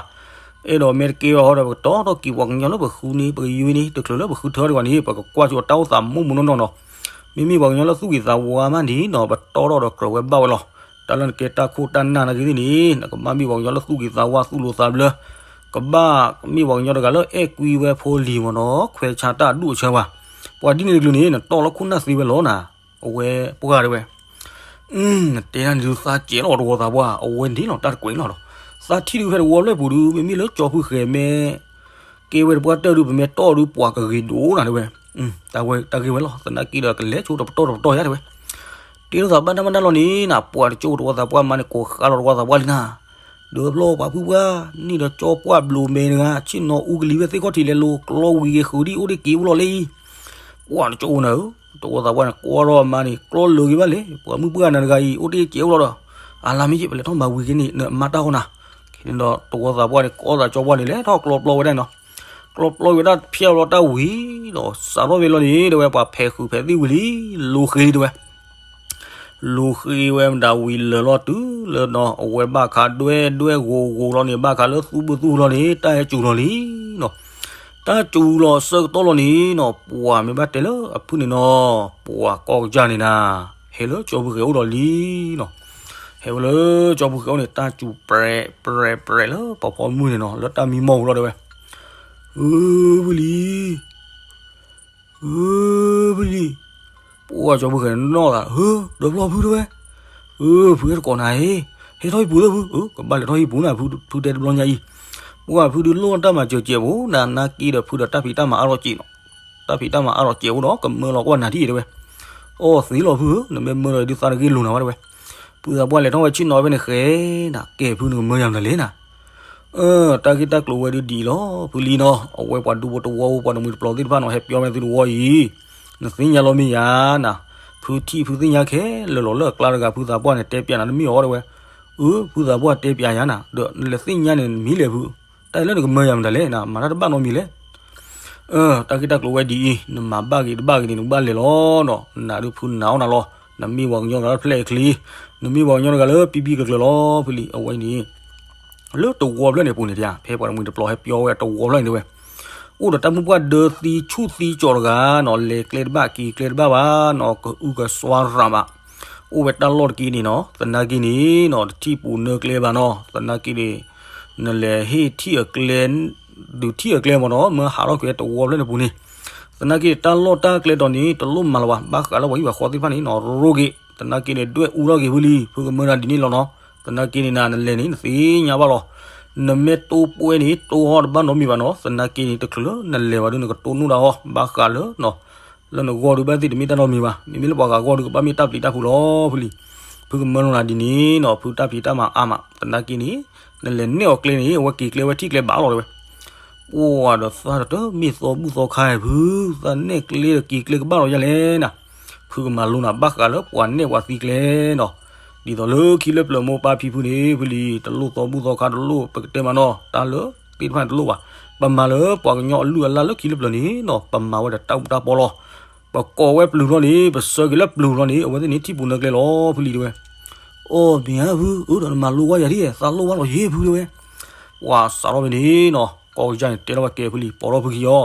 အဲၣ်ဒိးမ့ၢ်တကဲဝဲဟီဒီး ပကတီၢ်ထီၣ်က့ၤပှၤကညီလၢပဃုန့ၢ် ပကယုန့ၢ် တချုးလၢပဃုထၢထီၣ်က့ၤပှၤန့ၣ် ပကကွၢ်ဆိတၢ်အိၣ်သးမိၢ်မိၢ်နီၢ်နီၢ်နီၤ. မ့မ့ၢ်ပှၤကညီလၢသူၣ်ဂ့ၤသးဝါမးန့ၣ်နီၤ ပတီၢ်ထီၣ်ဒီးကြၢးဝဲဘၣ်ဝဲလီၤ. တၢ်လၢနကဲတၢ်ခိၣ်တၢ်နၢ်နာ်က့သ့ၣ်န့ၣ် နကဘၣ်မ့ၢ်ပှၤကညီလၢသူၣ်ဂ့ၤသးဝါသူၣ်လိၤသးဘျၢ ကဘၣ်မ့ၢ်ပှၤကညီတဂၤလၢအဲၣ်ကွံဝဲဖိလံၤမ့ၢ်နီၤ ခွဲးဆါတၢ်အဒူၣ်အဆၢဝဲ. ပှၤဒ်န့ၣ်တကလုာ်န့ၣ် နတီၢ်လီၤခိၣ်နၢ်သ့ဝဲလီၤနၤ. အဝဲပှၢ်တဲဝဲ နတဲဒၣ်န့ၣ်ဒုးသးစဲးလီၤတဝီသးပှၢ် အဝဲန့ၣ်လီၤတၢ်တကွဲးနီၤဒီး သးထံၣ်ဒုးဖဲတဝီဖျၢၣ်ပူၤဒုး မ့မ့ၢ်လၢကၠီဖုဃဲၤမ့ၢ် ကဲဝဲတပှၢ်တၢၢ်ဒုး ပမ့ၢ်တီၢ်ဒုးပှၤကဂ့ၤဒိၣ်နၤတဲဝဲ. တၢ်ဂ့ၢ်ဝဲလီၤ သနာ်က့ဒီးကလဲၤဆိတပတီၢ်တပတီၢ်ယါတဲဝဲ. တ့ထီၣ်သးဘၣ်တၢ်မၤတၢ်လီၤန့ၣ်နၤ ပှၤတကၠိတဝီသးပှၢ်မၤန့ၣ် ကိးဃါလီၤတဝီသးပှၢ်လံနၤ ဒီးဖျီပှၤဖုပှၢ် န့ၣ်ဒီးကၠီပှၢ်ဘျိးမဲာ်တဂၤ ဆ့ၣ်နီၤအူကလံၤဝဲသ့ၣ်ခီၣ်ထံးလဲၤလိၤ ကျီဝံၤက့ၤဃုာ်ဒ်အိၣ်ဒ့ၣ်က့ၤအိၣ်လီၤလံ. ပှၤတကၠိနၤဧၢ တဝီသးပှၢ်န့ၣ် ကွၢ်ထီၣ်အမါန့ၣ် ကျီလၢာ်ဂ့ၤဘၣ်လဲၣ် ပှၤမုၣ်ပှၢ်နၤတဂၤအံၤ အိၣ်ဒ့ၣ်က့ၤအိၣ်လီၤဒီး အလါမ့ၢ်ယ့ၣ် ပလဲၤထီၣ်မၤဝံၤက့ၤန့ၣ် နမါတၢ်ဟီနၤ. ခဲန့ၣ်ဒီးတဝီသးပှၢ်န့ၣ် ကိးသးကၠီပှၢ်န့ၣ် လဲၤထီၣ်ကျီပျီဝဲဒၣ်နီၤ. ကျီပျီဝဲဒၣ်ဖျဲၣ်လီၤတၢ်ဝံၤဒီး စးထီၣ်ဝဲလီၤန့ၣ် တဲဝဲပှၤဖဲးဃုာ်ဖဲးသံၣ်ဝံၤလံ လိၤဃ့လံတဲဝဲ လိၤဃ့ဝဲမတၤဝံၤလၢာ်လီၤတုၤလၢနီၤ အဝဲဘၣ်ခးဒွဲၣ်ဒွဲၣ်ဂိၤဂိၤလီၤန့ၣ် ဘၣ်ခးလၢသူဘုသူလီၤန့ၣ် တၢ်ဟဲစူၤလီၤလံနီၤ. တၢ်စူၤလီၤဆၢကတီၢ်လီၤန့ၣ်နီၤ ပှၤမ့ၢ်ဘၣ်တဲလၢအဖုၣ်န့ၣ်နီၤ ပှၤကိးကစၢ်န့ၣ်နၤ ဟဲလၢကၠီဖုဃဲၤအိၣ်ဒီးလံနီၤ. ဟဲဝဲလၢကၠီဖုဃဲၤအိၣ်န့ၣ် တၢ်စူၤပြဲးပြဲးပြဲးလၢပှၤဖီမုၢ်န့ၣ်နီၤ လၢတၢ်မံမီၢ်ပူၤလီၤတဲဝဲ. ဧၢ ဖုလံ ဧၢ ဖုလံ ပှၢ်ကၠီဖုဃဲၤနီၣ်သး ဧၢ ဒီးဖျီဖုတဲဝဲ. ဧၢ ဖုဟဲတကိးနၤဧၢ ဟဲထီၣ်ဟံၣ်ပူၤလၢဖု ဧၢ ကဘၣ်လဲၤထီၣ်ဟံၣ်ပူၤနၤ ဖုတဲတဘျီညါအံၤ. ပှၢ်ဖုဒုးလိၣ်တၢ်မၤစၢၤစဲးဖိ နၤနာ်က့ဒီးဖုဒီးတၢ်ဖံးတၢ်မၤအါထီၣ်စဲးနီၤ. တၢ်ဖံးတၢ်မၤအါထီၣ်စဲးဖိဒီး ကမၢလီၤကွၢ်နၤထံၣ်တဲဝဲ. အီၣ်သ့လီၤဖုဧၢ နမ့ၢ်မၢဒီးဒုးသးတဂ့ၢ်လိၤနၤဝဲတဲဝဲ. ဖုသးပှၢ်လဲၤထီၣ်ဝဲဆ့ၣ်နီၤဖဲန့ၣ်ဃဲ နၤကဲဖုနကမၢယၤမတၤလဲၣ်နၤ တၢ်ဂ့ၢ်တၢ်ကျိၤဝဲဒုးဒ်အံၤလီၤ ဖုလံနီၤ အဝဲပှၤဒူဖိတဝီဖိပှၤတမှံၤတပျီၤသ့ၣ်တဖၣ်နီၤ ဟဲပျီဝဲသုတဝီအံၤ နသ့ၣ်ညါလီၤမ့ၢ်ယါနၤ ဖုထံၣ်ဖုသ့ၣ်ညါခဲလၢာ်လီၤလၢအကျါတဂၤ ဖုသးပှၢ်န့ၣ် တဲပၠးနၤတမ့ၢ်အီၤတဲဝဲ. အၢ ဖုသးပှၢ်တဲပျးယၤနၤ ဒီးနလဲၤသ့ၣ်ညါန့ၣ် နမံၤလဲၣ်ဖု, တၢ်လၢနကမၢယၤမတၤလဲၣ်နၤ မၤတၢ်တဘၣ်နီတမံၤလဲၣ်. အၢ တၢ်ဂ့ၢ်တၢ်ကျိၤဝဲဒ်အံၤ နမၤဘၣ်ဂ့ၤတဘၣ်ဂ့ၤန့ၣ် နကဘၣ်လဲၤလီၤနီၤ, နၤဒုးဖုနၤအီၣ်နၤလီၤ, နမ့ၢ်ပှၤကညီတဂၤလၢဖျဲၣ်အချံ, နမ့ၢ်ပှၤကညီတဂၤလၢပံပံကကျၢၤလီၤ ဖုလံၤ အဝဲန့ၣ် လၢတဝီဖျၢၣ်န့ၣ်အပူၤန့ၣ် ဖဲပှၤတမှံၤတပျီၤဟဲပျီဝဲတဝီဖျၢၣ်န့ၣ်တဲဝဲ, အိၣ်ဒီးတၢ်မုၢ်ပှၢ်ဒၢသံဆူၣ်သံကၠီၤတဂၤနီၤ, လဲၤကျဲတဘၣ်က့ၤကျဲတဘၣ်ဘၣ်နီၤ, ကအုကစွါရၤဘၣ်, အိၣ်ဝဲတၢ်လီၢ်တက့ၢ်န့ၣ်နီၤ, သနာ်က့န့ၣ်နီၤ တထံၣ်ပူၤနၢကျဲဘၣ်နီၤ, သနာ်က့န့ၣ် နလဲၤဟ့ၣ်ထံၣ်အကျဲ ဒုးထံၣ်အကျဲမ့ၢ်နီၤ, မၢဟးထီၣ်ကွံာ်တဝီဖျၢၣ်န့ၣ်ပူၤန့ၣ်, သနာ်က့တၢ်လီၢ်တၢ်ကျဲတီၤန့ၣ် တလိၣ်မၤလၢၤဘၣ်, ဘၣ်ဃးလၢပှၤဟံၣ်ပှၤဃီသ့ၣ်တဖၣ်န့ၣ်နီၤ ရိၣ်က့ၤ, သနာ်က့န့ၣ် ဒွဲၣ်အူထီၣ်က့ၤဖုလံၤ, ဖုကမၢနၤဒ်န့ၣ်လီၤနီၤ, သနာ်က့န့ၣ်နၤ နလဲၤန့ၣ် နသ့ၣ်ညါဘၣ်လီၤ, နမ့ၢ်တိၢ်ပှဲၤန့ၣ် တိၢ်ဟီၣ်တဘၣ်နီတမံၤဘၣ်နီၤ, သနာ်က့န့ၣ် တချုးလၢနလဲၤဘၣ်ဒုး နကတိၢ်နီၣ်ဒၣ်အီၤ ဘၣ်ဃးလၢ လၢနဂီၢ်ဒုးဘၣ်သ့ၣ်တမ့ၢ်တၢ်နီတမံၤဘၣ်, မ့မ့ၢ်လၢပှၤဂၤဂီၢ်ဒုးကဘၣ်မ့ၢ်တၢ်ပျံၤတၢ်ဖုးလီၤ ဖုလံၤ, ဖုကမၢနၤဒ်န့ၣ်နီၤ ဖုတၢ်ဖံးတၢ်မၤအါမး, သနာ်က့န့ၣ် နလဲၤနဲၣ်အီၤကျဲန့ၣ် အဝဲက့ၤကျဲဝဲထံၣ်ကျဲဘၣ်လီၤတဲဝဲ ပှၤဒီးသးတမ့ၢ်သီဘူၣ်သီခါဖု, သးနဲၣ်ကျဲဒီးက့ၤကျဲကဘၣ်လီၤယၤလဲၣ်နၤ, ဖုကမၤလိနၤဘၣ်ဃးလၢပှၤနဲၣ်ပှၤသံကျဲနီၤ, ဒ်သိးလၢခံလၢပျၢၤမိၢ်ပၢ်ဖံဖုန့ၣ် ဖုလံၤ တလိၣ်သီဘူၣ်သီခါတလိၣ် ပကတဲမးနီၤ တၢ်လၢသ့ၣ်တဖၣ်န့ၣ်တလိၣ်ဘၣ်, ပမၤလၢပှၤကညီအလုၢ်အလၢ်လၢခံလၢပျၢၤန့ၣ်နီၤ ပမၤဝဲဒီးတၢ်အူတၢ်ပီလီၤ, ပကိးဝဲပျုၤဘျီန့ၣ် ပဆၢက့ၤလၢပျုၤဘျီန့ၣ် အဝဲသ့ၣ်န့ၣ်ထံၣ်ပူၤနၢကျဲလီၤ ဖုလံၤတဲဝဲ အိၣ်မ့ၢ်ဧါဖု, အၢဒီးနမၤလိဝဲယၤဒ် သးလိၣ်ဝဲလီၤယ့ၢ်ဖုတဲဝဲ, ပှၤစးထီၣ်ဖဲန့ၣ်နီၤ ကီၢ်ကစၢ်န့ၣ်တဲထီၣ်ဝဲကဲဖုလံၤ ပိာ်ထီၣ်ဖုခံအီၤ,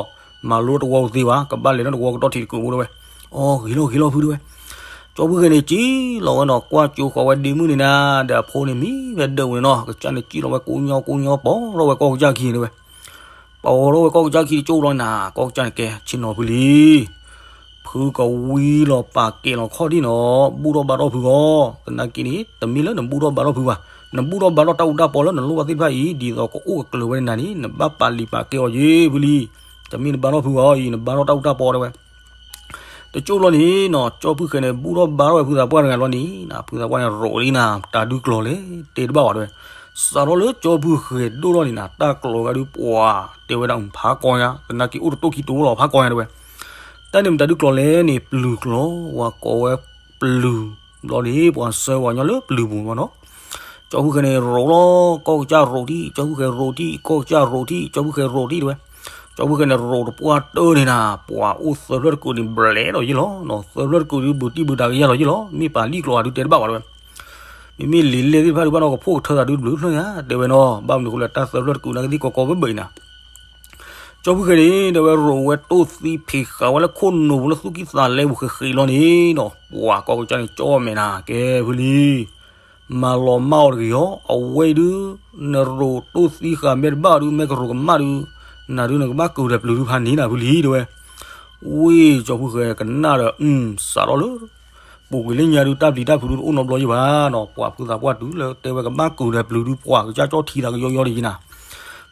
မၤလိတဝီတသ့ဘၣ် ကဘၣ်လဲၤထီၣ်တဝီကတီၢ်ထံးတကုာ်ဖိတဲဝဲ, အိၣ်ဂ့ၤလီၤဂ့ၤလီၤဖုတဲဝဲ, ကၠီဖုဃဲၤန့ၣ်ကံလီၤဝဲနီၤ ကွၢ်ကၠိဃီၤဝဲဒ့မုၣ်န့ၣ်နၤ, ဒီးအဖိန့ၣ်မံဝဲဒၢးဝဲန့ၣ်နီၤ ကစၢ်န့ၣ်ကံလီၤဝဲကိးညီကိးညီ ပိာ်ထီၣ်ဝဲကီၢ်ကစၢ်ခံန့ၣ်တဲဝဲ ပိာ်ထီၣ်ဝဲကီၢ်ကစၢ်ခံတကၠိလီၤနၤ ကီၢ်ကစၢ်န့ၣ်ကဲ ဆ့ၣ်နီၤဖုလံၤ, ဖုကဝံလီၤပာ်ကဲလီၤခီၣ်ဒံၣ်နီၤ ဘူၣ်ထီၣ်ဘါထီၣ်ဖုဂီၢ်, သနာ်က့န့ၣ် တမ့ၢ်လၢနဘူၣ်ထီၣ်ဘါထီၣ်ဖုဘၣ်, နဘူၣ်ထီၣ်ဘါထီၣ်တၢ်အူတၢ်ပီလၢနလိၣ်ဘၣ်သ့ၣ်တဖၣ်အံၤ ဒ်သိးကအိၣ်ကကျၢၤဝဲန့ၣ်နၤန့ၣ် နဘၣ်ပာ်လံာ်ပာ်ကဲအီၤယ့ၢ်ဖုလံၤ, တမ့ၢ်နဘါထီၣ်ဖုဂီၢ်အံၤ နဘါထီၣ်တၢ်အူတၢ်ပီတဲဝဲ တကၠိလီၤန့ၣ်နီၤ ကၠီဖုဃဲၤန့ၣ် ဘူၣ်ထီၣ်ဘါထီၣ်ဝဲဖုသးပှၢ်တဂၤလီၤန့ၣ် ဖုသးပှၢ်န့ၣ်ရိးလံနၤ တၢ်ဒုးကျိၤလဲၣ် တဲတဘၣ်ဝဲတဲဝဲ, စးထီၣ်လၢကၠီဖုဃဲၤဒိၣ်ထီၣ်န့ၣ်နၤ တၢ်ကျိၤဂၤဒုးပှၤတဲဝဲဒၣ်ဖးကီညါ သနာ်က့အိၣ်တတိၢ်ခံတိၢ်လီၤဖးကီညါတဲဝဲ, တၢ်န့ၣ်မတၤဒုးကျိၤလဲၣ်န့ၣ် ပျုၤကျိၤ ပှၤကိးဝဲပျုၤဘျီန့ၣ် ပှၤဆှၢပှၤကညီလၢပျုၤပူၤမ့ၢ်နီၤ ကၠီဖုဃဲၤန့ၣ်ရိးလီၤ ကီၢ်ကစၢ်ရိးထံၣ် ကၠီဖုဃဲၤရိးထံၣ် ကီၢ်ကစၢ်ရိးထံၣ် ကၠီဖုဃဲၤရိးထံၣ်တဲဝဲ, ကၠီဖုဃဲၤန့ၣ်ရိးတပှၢ်တၢၢ်န့ၣ်နၤ ပှၤအိၣ်သၢဖျၢၣ်တကုာ်န့ၣ် ဘျဲးဒီးယ့ၢ်လီၤ, သၢဖျၢၣ်တကုာ်ဒုး ဘူးတံၢ်ဘူးတၢ်ကယၢ်လီၤယ့ၢ်လီၤ မ့ၢ်ပာ်လံာ်ကျိၤအဒုးတဲတဘၣ်ဝဲတဲဝဲ, မ့မ့ၢ်လံာ်လဲၢ်သ့ၣ်တဖၣ်ဒုးဘၣ်နီၤ ကဖိၣ်ကထၢသးဒုးတဘျုးဖျၢၣ်ညါ တဲဝဲနီၤ ဘၣ်မနုၤအဃိလဲၣ် တၢ်သၢဖျၢၣ်တကုာ်နာ်က့သ့ၣ်ကီကီဘၢဘၢအံၤနၤ ကၠီဖုဃဲၤန့ၣ် ဒီးဝဲရိးဝဲတိၢ်သံဖံးဃာ်ဝဲလၢခိၣ်နူာ်ပူၤလၢသူၣ်ကံၢ်သးလဲပူၤဃ့ဃ့လီၤန့ၣ်နီၤ ပှၤကီၢ်ကစၢ်န့ၣ် ကၠီမဲာ်နၤ ကဲဖုလံၤ မၤလီၤမၢ်အီၤတဂ့ၤအီၤ အဝဲအံၤဒုး နရိးတိၢ်သံဃာ်မ့ၢ်တဘၣ်အီၤဒုး မ့ၢ်ကရိးကမၣ်ဒုး နၤဒုးနကဘၣ်ကုာ်ဒီးပျုၤဒုးဖးန့ၢ်နၤဖုလံၤတဲဝဲ, ဝ့ၢ်ကၠီဖုဃဲၤကနၣ်ဒီး စးထီၣ်လၢ ပူၤကွံာ်လၢညါဒုး တၢ်ပျံၤတၢ်ဖုးဒုးတအိၣ်နီတဘျီယံၤဘၣ်နီၤ ပှၤဖုသးပှၢ်တုၤလၢတဲဝဲကဘၣ်ကုာ်ဒီးပျုၤဒုး ပှၤကစၢ်ကၠီထံသးကယီယီဒ်ယံၤနၤ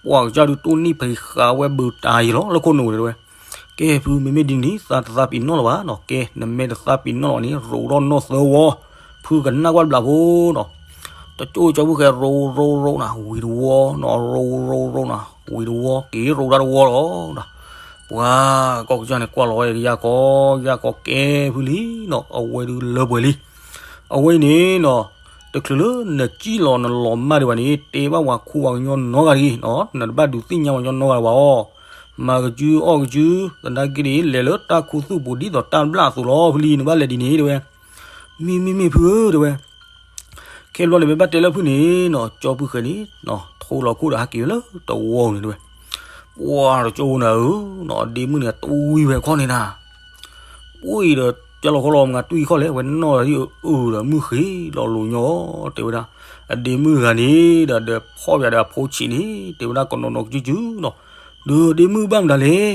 ပှၤကစၢ်ဒုးတိၢ်နီၣ်ဖံးဃာ်ဝဲဘုးတၢ်ယံၤလီၤ လၢခိၣ်နူာ်တဲဝဲ, ကဲဖု မ့မ့ၢ်ဒ်န့ၣ် သးတသးပ့ၤနီၣ်လၢၤဘၣ်နီၤ ကဲ နမ့ၢ်တသးပ့ၤနီၣ်လၢၤန့ၣ် ရိးထီၣ်နီၢ်သၢဝီ ဖုကနၣ်ကွၢ်တဘျီဖိနီၤ တကၠိကၠီဖုဃဲၤရိးရိးရိးနၤ ဝံၤတဝီနီၤ ရိးရိးရိးနၤ ဝံၤတဝီ က့ၤရိးတၢ်တဝီလီၤ ပှၤကီၢ်ကစၢ်န့ၣ်ကွၢ်လီၤဝဲယၢ်ကီ ယၢ်ကီကဲဖုလံနီၤ အဝဲဒုးလၢပှဲၤလံ အဝဲအံၤန့ၣ်နီၤ တချုးလၢနစံၣ်လီၤနလီၤမၢ်ဒံးဘၣ်န့ၣ် တဲဘၣ်ပှၤခူပှၤကညီနီတဂၤတဂ့ၤနီၤ နတဘၣ်ဒုးသ့ၣ်ညါပှၤကညီနီတဂၤဘၣ်အီၤ မၤကစုအီၣ်ကစု သနာ်က့န့ၣ် လဲၤလၢတၢ်ခူသူၣ်ပူၤဒ်သိးတၢ်ဘျၣ်အသိးလီၤ ဖုလံ နဘၣ်လဲၤဒ်န့ၣ်တဲဝဲ မ့မ့ၢ်မ့ၢ်ဖုဧၢတဲဝဲ ခဲဘျီန့ၣ် မ့ၢ်ဘၣ်တဲလၢဖုန့ၣ်နီၤ ကၠီဖုဃဲၤန့ၣ် ထိလီၤခိၣ်ဒီးဟဲက့ၤဝဲလၢတဝီန့ၣ်တဲဝဲ ပှၤတကၠိဖိနၤဧၢနီၤ ဒ့မုၣ်န့ၣ် တဝံဝဲခီန့ၣ်နၤ ပှၤအံၤဒီး ကၢ်လီၤခီလီၤမုၢ်ဂၤတွံၢ်ခီၣ်လဲၣ် ဝဲနီၣ်ဒီးအုၣ်ဒီးမုၢ်ဃ့လီၤလိၤညီ တဲဝဲဒၣ် အဒ့မုၣ်ဂၤန့ၣ်ဒီး ဒီးဖီၣ်ပၠးဒီးအဖိဆံးန့ၣ် တဲဝဲဒၣ်ကနီၤနီၤကစုကစုနီၤ ဒီးဒ့မုၣ်ဘၣ်မတၤလဲၣ်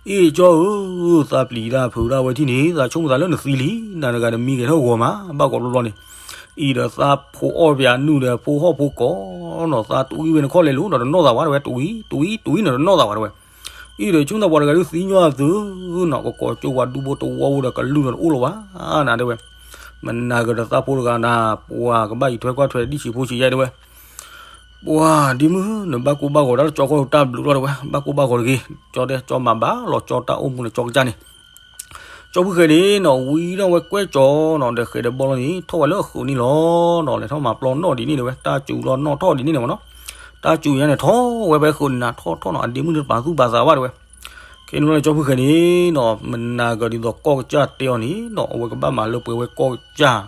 အ့ၣ်ကၠီဧၢ သးပျံၤတၢ်ဖုးတၢ်ဝဲထံၣ်န့ၣ် သးဆိကမိၣ်သးလၢနသံလံ နၤတဂၤတမံၤဂဲၤထီၣ်ဂီၤမး ဘၣ်ကိးဘျီဘျီန့ၣ် အံၤဒီးသးဖိအီၣ်ပၠးနုၢ်ဒီးဖိဟီၣ်ဖိကီးနီၤ သးတွံၢ်ဝဲနခီၣ်လဲၣ်လိၤနီၤ တနီၣ်သးဝဲတဲဝဲ တွံၢ် တွံၢ် တွံၢ်နီၤ တနီၣ်သးဝဲတဲဝဲ အံၤဒီးဆိကမိၣ်သးပှၤတဂၤဒုးသံညီအသုနီၤ ကကိးကၠိဝဲဒူဘိတဝီဖိဒီး ကလုၢ်ဒီးတအိၣ်လၢၤဘၣ်နၤတဲဝဲ မနၤကဒီးသးဖိတဂၤနၤ ပှၤကဘၣ်အံးထွဲကွၢ်ထွဲဒံၣ်ဆံးဖိဆံးယါတဲဝဲ ပှၤဒ့မုၣ် နဘၣ်ကိၢ်ဘၣ်ဂီၤတၢ်လၢကၠီကီၢ်တၢ်ဘျုးထီၣ်တဲဝဲ ဘၣ်ကိၢ်ဘၣ်ဂီၤတဂ့ၤ ကၠီတဲကၠီမၤဘၣ်လီၤ ကၠီတၢ်အိၣ်မူန့ၣ် ကၠီကစၢ်န့ၣ် ကၠီဖုဃဲၤန့ၣ်နီၤ ဝံၤဒီးဝဲကွဲကၠီနီၤ ဒီးဃဲၤဒီးဘီလီၤန့ၣ် ထီၣ်ဝဲလၢအဃုာ်န့ၣ်လီၤနီၤ. လဲၤထီၣ်မၤပျီနီၣ်ဒ်န့ၣ်တဲဝဲ, တၢ်စူၤလီၤနီၣ်ထီၣ်ဒ်န့ၣ်န့ၣ်မ့ၢ်နီၤ. တၢ်စူၤညါန့ၣ် ထီၣ်ဝဲဖဲအဃုာ်န့ၣ်နီၤ ထီၣ်ထီၣ်နီၤ အဒ့မုၣ်န့ၣ်တပာ်သူၣ်ပာ်သးဘၣ်တဲဝဲ. ခဲန့ၣ်လီၤန့ၣ် ကၠီဖုဃဲၤန့ၣ်နီၤ မနၤကဒီးသိးကီၢ်ကစၢ်တဲအီၤန့ၣ်နီၤ အဝဲကဘၣ်မၤလၢပှဲၤဝဲကီၢ်ကစၢ်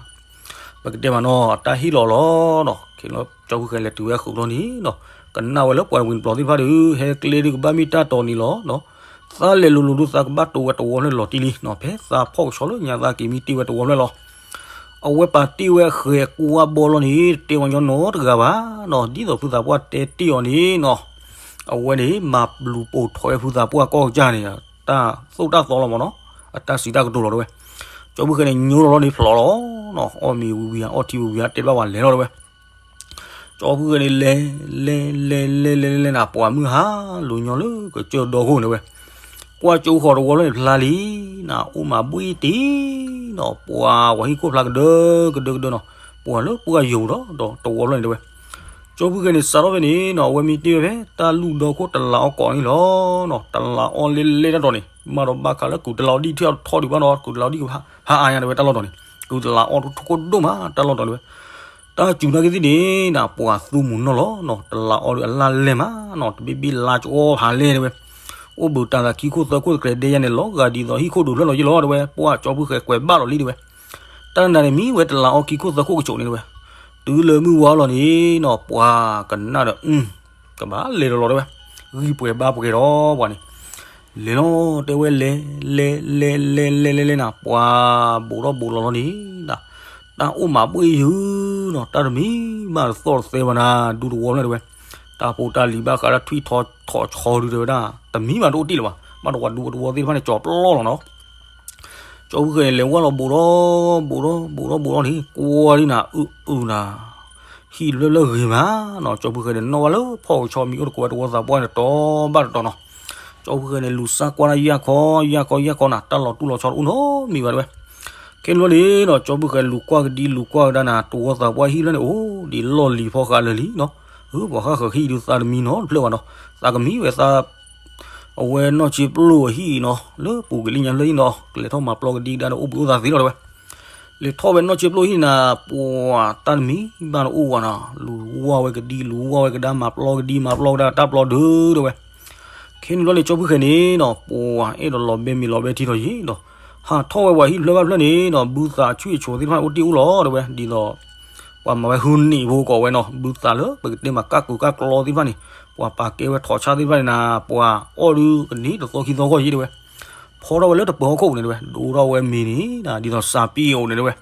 ပကတဲမးနီၤ တၢ်ဟ့ၣ်လီၤလီၤနီၤ. ခဲန့ၣ်လီၤ ကၠီဖုဃဲၤလဲၤတုၤဝဲအဃုာ်ဘျီန့ၣ်နီၤ ကနၣ်ဝဲလၢပှၤဝံၤတပျီၤသ့ၣ်တဖၣ်ဒီး ဟဲကျဲဒုးကဘၣ်မ့ၢ်တၢ်တီၤန့ၣ်လီၤနီၤ. သးလဲၤလိၤလိၤဒုးသးကဘၣ်တိဝဲတဝီဖျၢၣ်လီၤတံၢ်လံနီၤ. ဖဲသးဖီၣ်ကဆီလၢညါသးက့ၤမ့ၢ်တ့ၢ်ဝဲတဝီဖျၢၣ်လီၤ. အဝဲပာ်တ့ၢ်ဝဲအဃဲၤကွၢ်ဘီလီၤန့ၣ် တတဲဝဲညီနီတဂၤဘၣ်နီၤ. ဒ်သိးဖုသးပှၢ်တဲတ့ၢ်အီၤန့ၣ်နီၤ အဝဲန့ၣ် မၤပျူၤပိာ်ထွဲဖုသးပှၢ်ကီၢ်ကစၢ်န့ၣ် တၢ်သိၣ်တၢ်သီလီၤမ့ၢ်နီၤ. အတၢ်စံးတၢ်ကတိၤလီၤတဲဝဲ. ကၠီဖုဃဲၤန့ၣ် ညိလီၤလီၤန့ၣ်ဖျိးလီၤနီၤ. အီၣ်မ့ၤဝံၤဝံၤဧါ အီၣ်ထံဝံၤဝံၤဧါ တဲတဘၣ်ဝဲလဲၤလီၤတဲဝဲ. ကၠီဖုဃဲၤန့ၣ် လဲၤ လဲၤ လဲၤ လဲၤ လဲၤ လဲၤ လဲၤနၤ ပှၤမုၢ်ဟါလိၤညီလၢကစၢၢ်ဒီခိၣ်န့ၣ်ဝဲ. ကွၢ်ကၠိဃီၤတဝီဖျၢၣ်န့ၣ်ဖျါလံ နၤ အိၣ်မးဘှ့ၣ်တ့ၢ်နီၤ ပှၤဝဲဟံၣ်ခိၣ်ဖျါကဒၢကဒၢကဒၢနီၤ ပှၤလၢပှၢ်ယိာ်ဒီးတဝီဖျၢၣ်န့ၣ်တဲဝဲ. ကၠီဖုဃဲၤန့ၣ် စးထီၣ်ဖဲန့ၣ်နီၤ အဝဲမ့ၢ်တ့ၢ်ဝဲဖဲ တၢ်လူၢ်ဒီခိၣ်တလးအီၣ်ကိးန့ၣ်လီၤနီၤ. တလးအီၣ်လဲလဲတၢ်တီၤန့ၣ် မ့ၢ်ဒီးဘၣ်ဃးလၢကူးတလးအီၣ်ဒံၣ်ထီၣ်ဒံးဘၣ်နီၤ ကူးတလးအီၣ်ဒံၣ်ကဖးအါညါတဲဝဲတၢ်လီၢ်တီၤန့ၣ် ကူးတလးအီၣ်ထိၣ်ကိၣ်ဒိၣ်မးတၢ်လီၢ်တီၤတဲဝဲ. တၢ်စူၤနာ်က့သ့ၣ်န့ၣ်နၤ ပှၤသူမုၢ်နီၢ်လီၤနီၤ တလးအီၣ်ဒုးအလၢ်လဲၢ်မးနီၤ တဘ့ၣ်ဘ့ၣ်လါကအိၣ်ဖးလဲၢ်တဲဝဲ. အိၣ်ဘှံးတၢ်သးခံခိၣ်သၢခိၣ်တကြဲးဒဲယါန့ၣ် လီၤဂာ်ဒ်သိးဟံၣ်ခိၣ်ဒိးဖျၢၣ်လီၤယ့ၢ်လီၤတဲဝဲ ပှၢ်ကၠီဖုဃဲၤကွဲးဘၣ်လီၤလံတဲဝဲ. တၢ်နၤန့ၣ်မံဝဲတလးအီၣ်ခံခိၣ်သၢခိၣ်ကစိးန့ၣ်တဲဝဲ. တုၤလၢမုၢ်ဝါလီၤန့ၣ်နီၤ ပှၤကနၣ်ဒီး ကဘၣ်လဲၤဒီးလီၤတဲဝဲ. ဂံၢ်ပှဲၤဘါပှဲၤဒီးပှၤန့ၣ် လဲၤလီၤတဲဝဲ လဲၤ လဲၤ လဲၤ လဲၤ လဲၤ လဲၤ လဲၤနၤ ပှၤဘိးထီၣ်ဘိးလီၤလီၤန့ၣ် တၢ်အိၣ်မးဘှ့ၣ်ယုာ်နီၤ တၢ်တမံၤဘၣ်တသီၣ်တသဲဘၣ်နၤ ဒူတဝီဖျၢၣ်တဲဝဲ. တၢ်ဖိတၢ်လံၤဘၣ်ဃးလၢထွံၣ်ထီၣ်ဆီဒုတဲဝဲဒၣ် တမံၤဘၣ်တအိၣ်တ့ၢ်လၢၤဘၣ် ဘၣ်တဝီဒူတဝီသ့ၣ်တဖၣ်န့ၣ် ကၠီၤပျီလီၤနီၤ. ကၠီဖုဃဲၤန့ၣ် လဲၤဝဲလီၤဘိးထီၣ် ဘိးထီၣ် ဘိးထီၣ် ဘိးထီၣ်န့ၣ် ကွၢ်ဒ်နၤ အုၣ်အုၣ်နၤ ဟံၣ်လၢလၢဂ့ၤမးနီၤ ကၠီဖုဃဲၤန့ၣ် နီၣ်ဝဲလၢဖီၣ်ကဆီမံၤအိၣ်တကိးဝဲတဝီသးပှၢ်န့ၣ် တီဘၣ်တတီၤနီၤ. ကၠီဖုဃဲၤန့ၣ် လူၤစၢ်ကွၢ်ဒၣ်ယၣ်ခီ ယၣ်ခီ ယၣ်ခီနၤ တၢ်လီၤတူၢ်လီၤဆီတအိၣ်နီတမံၤဘၣ်တဲဝဲ. ခဲန့ၣ်လီၤန့ၣ်နီၤ ကၠီဖုဃဲၤလူၤကွၢ်ကဒံလူၤကွၢ်ကဒါနၤ တဝီသးပှၢ်ဟံၣ်လၢန့ၣ်အိၣ်ဒံးလီၢ်လံၤဖီဃးလၢာ်လံနီၤ. ပှၤဃၣ်ဃၢၤဟံၣ်ဒုးသးတမံနီတဖျၢၣ်ဘၣ်နီၤ သးကမံဝဲသး အဝဲနီၢ်ဆ့ပျိၢ်အဟံၣ်အံၤနီၤ လၢပူၤကလံၤညါဖျၢၣ်အံၤနီၤ ကလဲၤထီၣ်မၤပျီကဒံကဒါဒီးအိၣ်ဘှံးအိၣ်သးသ့လီၤတဲဝဲ. လဲၤထီၣ်ဝဲနီၢ်ဆ့ပျိၢ်ဟံၣ်နၤ ပှၤတၢ်တမံဘၣ်တအိၣ်ဝဲနီၤ လူၤဝါဝဲကဒံ လူၤဝါဝဲကဒါ မၤပျီကဒံမၤပျီကဒါတၢ်ပျီဒုးတဲဝဲ. ခဲန့ၣ်လီၤန့ၣ် ကၠီဖုဃဲၤန့ၣ်နီၤ ပှၤအဲၣ်ဒိးလီၤဘဲမ့ၤလီၤဘဲထံထီၣ်ယံၤဒီး ဟးထီၣ်ဝဲပှၤဟံၣ်တဖျၢၣ်ဘၣ်တဖျၢၣ်န့ၣ်နီၤ ဘုသးဆူၣ်အဆိးသ့ၣ်တဖၣ်န့ၣ် အိၣ်တ့ၢ်အိၣ်လီၤတဲဝဲ ဒ်သိး ပှၤမၤဝဲဟုန့ၣ်ဖိကိးဝဲနီၤ ဘုသးလၢပကတဲမးကၢ်ကူၤကၢ်ကျီသ့ၣ်တဖၣ်န့ၣ် ပှၤပာ်ကဲဝဲထိးဆၣ်သ့ၣ်တဖၣ်န့ၣ်နၤ ပှၤအီၣ်ဒုးကန့ၢ်တသီခံသီဂီၢ်ယံၤတဲဝဲ. ဖီထီၣ်ဝဲလၢတပၢၤဟီၣ်ခိၣ်ပူၤန့ၣ်တဲဝဲ ဒိထီၣ်ဝဲမ့ၤန့ၣ်နၤ ဒ်သိးစးပံအိၣ်န့ၣ်တဲဝဲ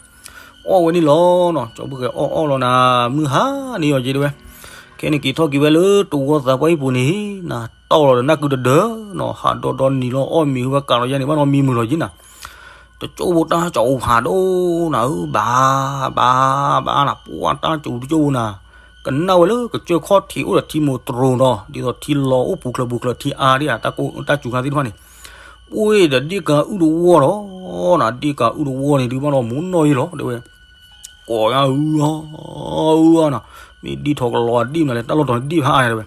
အီၣ်ဝဲန့ၣ်လီၤနီၤ ကၠီဖုဃဲၤအီၣ်အီၣ်လီၤနၤ မုၢ်ဟါန့ၢ်အီၤက့တဲဝဲ. ခဲန့ၣ်က့ၤထီၣ်က့ၤဝဲလၢတဝီသးပှၢ်ဟံၣ်ပူၤန့ၣ် နၤတီၢ်လီၤဒီးနၢ်ကုတဒၢနီၤ ဟးဒီဒီနံၤလီၤအီၣ်မ့ၤဝဲကးလီၤယါန့ၣ် ဘၣ်နီတမံမုာ်လီၤက့နၤ တကၠိဖိတၢ်ကၠီၤအိၣ်ဖးဒိၣ်နၤဧၢ ဘၣ် ဘၣ် ဘၣ်နၤ ပှၢ်တၢ်စူၤတကၠိဖိနၤ ကနၣ်ဝဲလၢကစၢၢ်ခီၣ်ထံးအိၣ်ဒီးထံမိၢ်တရိၤနီၤ ဒ်သိးထံလီၤအိၣ်ပူၤချၢပူၤချၢထံအါဒံးဧါ တၢ်ကိၢ်တၢ်စူၤခါသ့ၣ်တဖၣ်န့ၣ် ပှ့ၤဒီးဒ့ၣ်ကၤအုၣ်တဝီဒီး နၤဒ့ၣ်ကၤအုၣ်တဝီန့ၣ်ဒုးဘၣ်နီၤ မူနီၢ်ယံၤလီၤတဲဝဲ ကိးယါအုၣ်အီၣ်အုၣ်အီၣ်နၤ မ့ၢ်ဒံၣ်ထီၣ်ကလီၤဒံၣ်မနုၤလဲၣ် တၢ်လီၢ်တီၤန့ၣ်ဒံၣ်ဖးအါန့ၣ်တဲဝဲ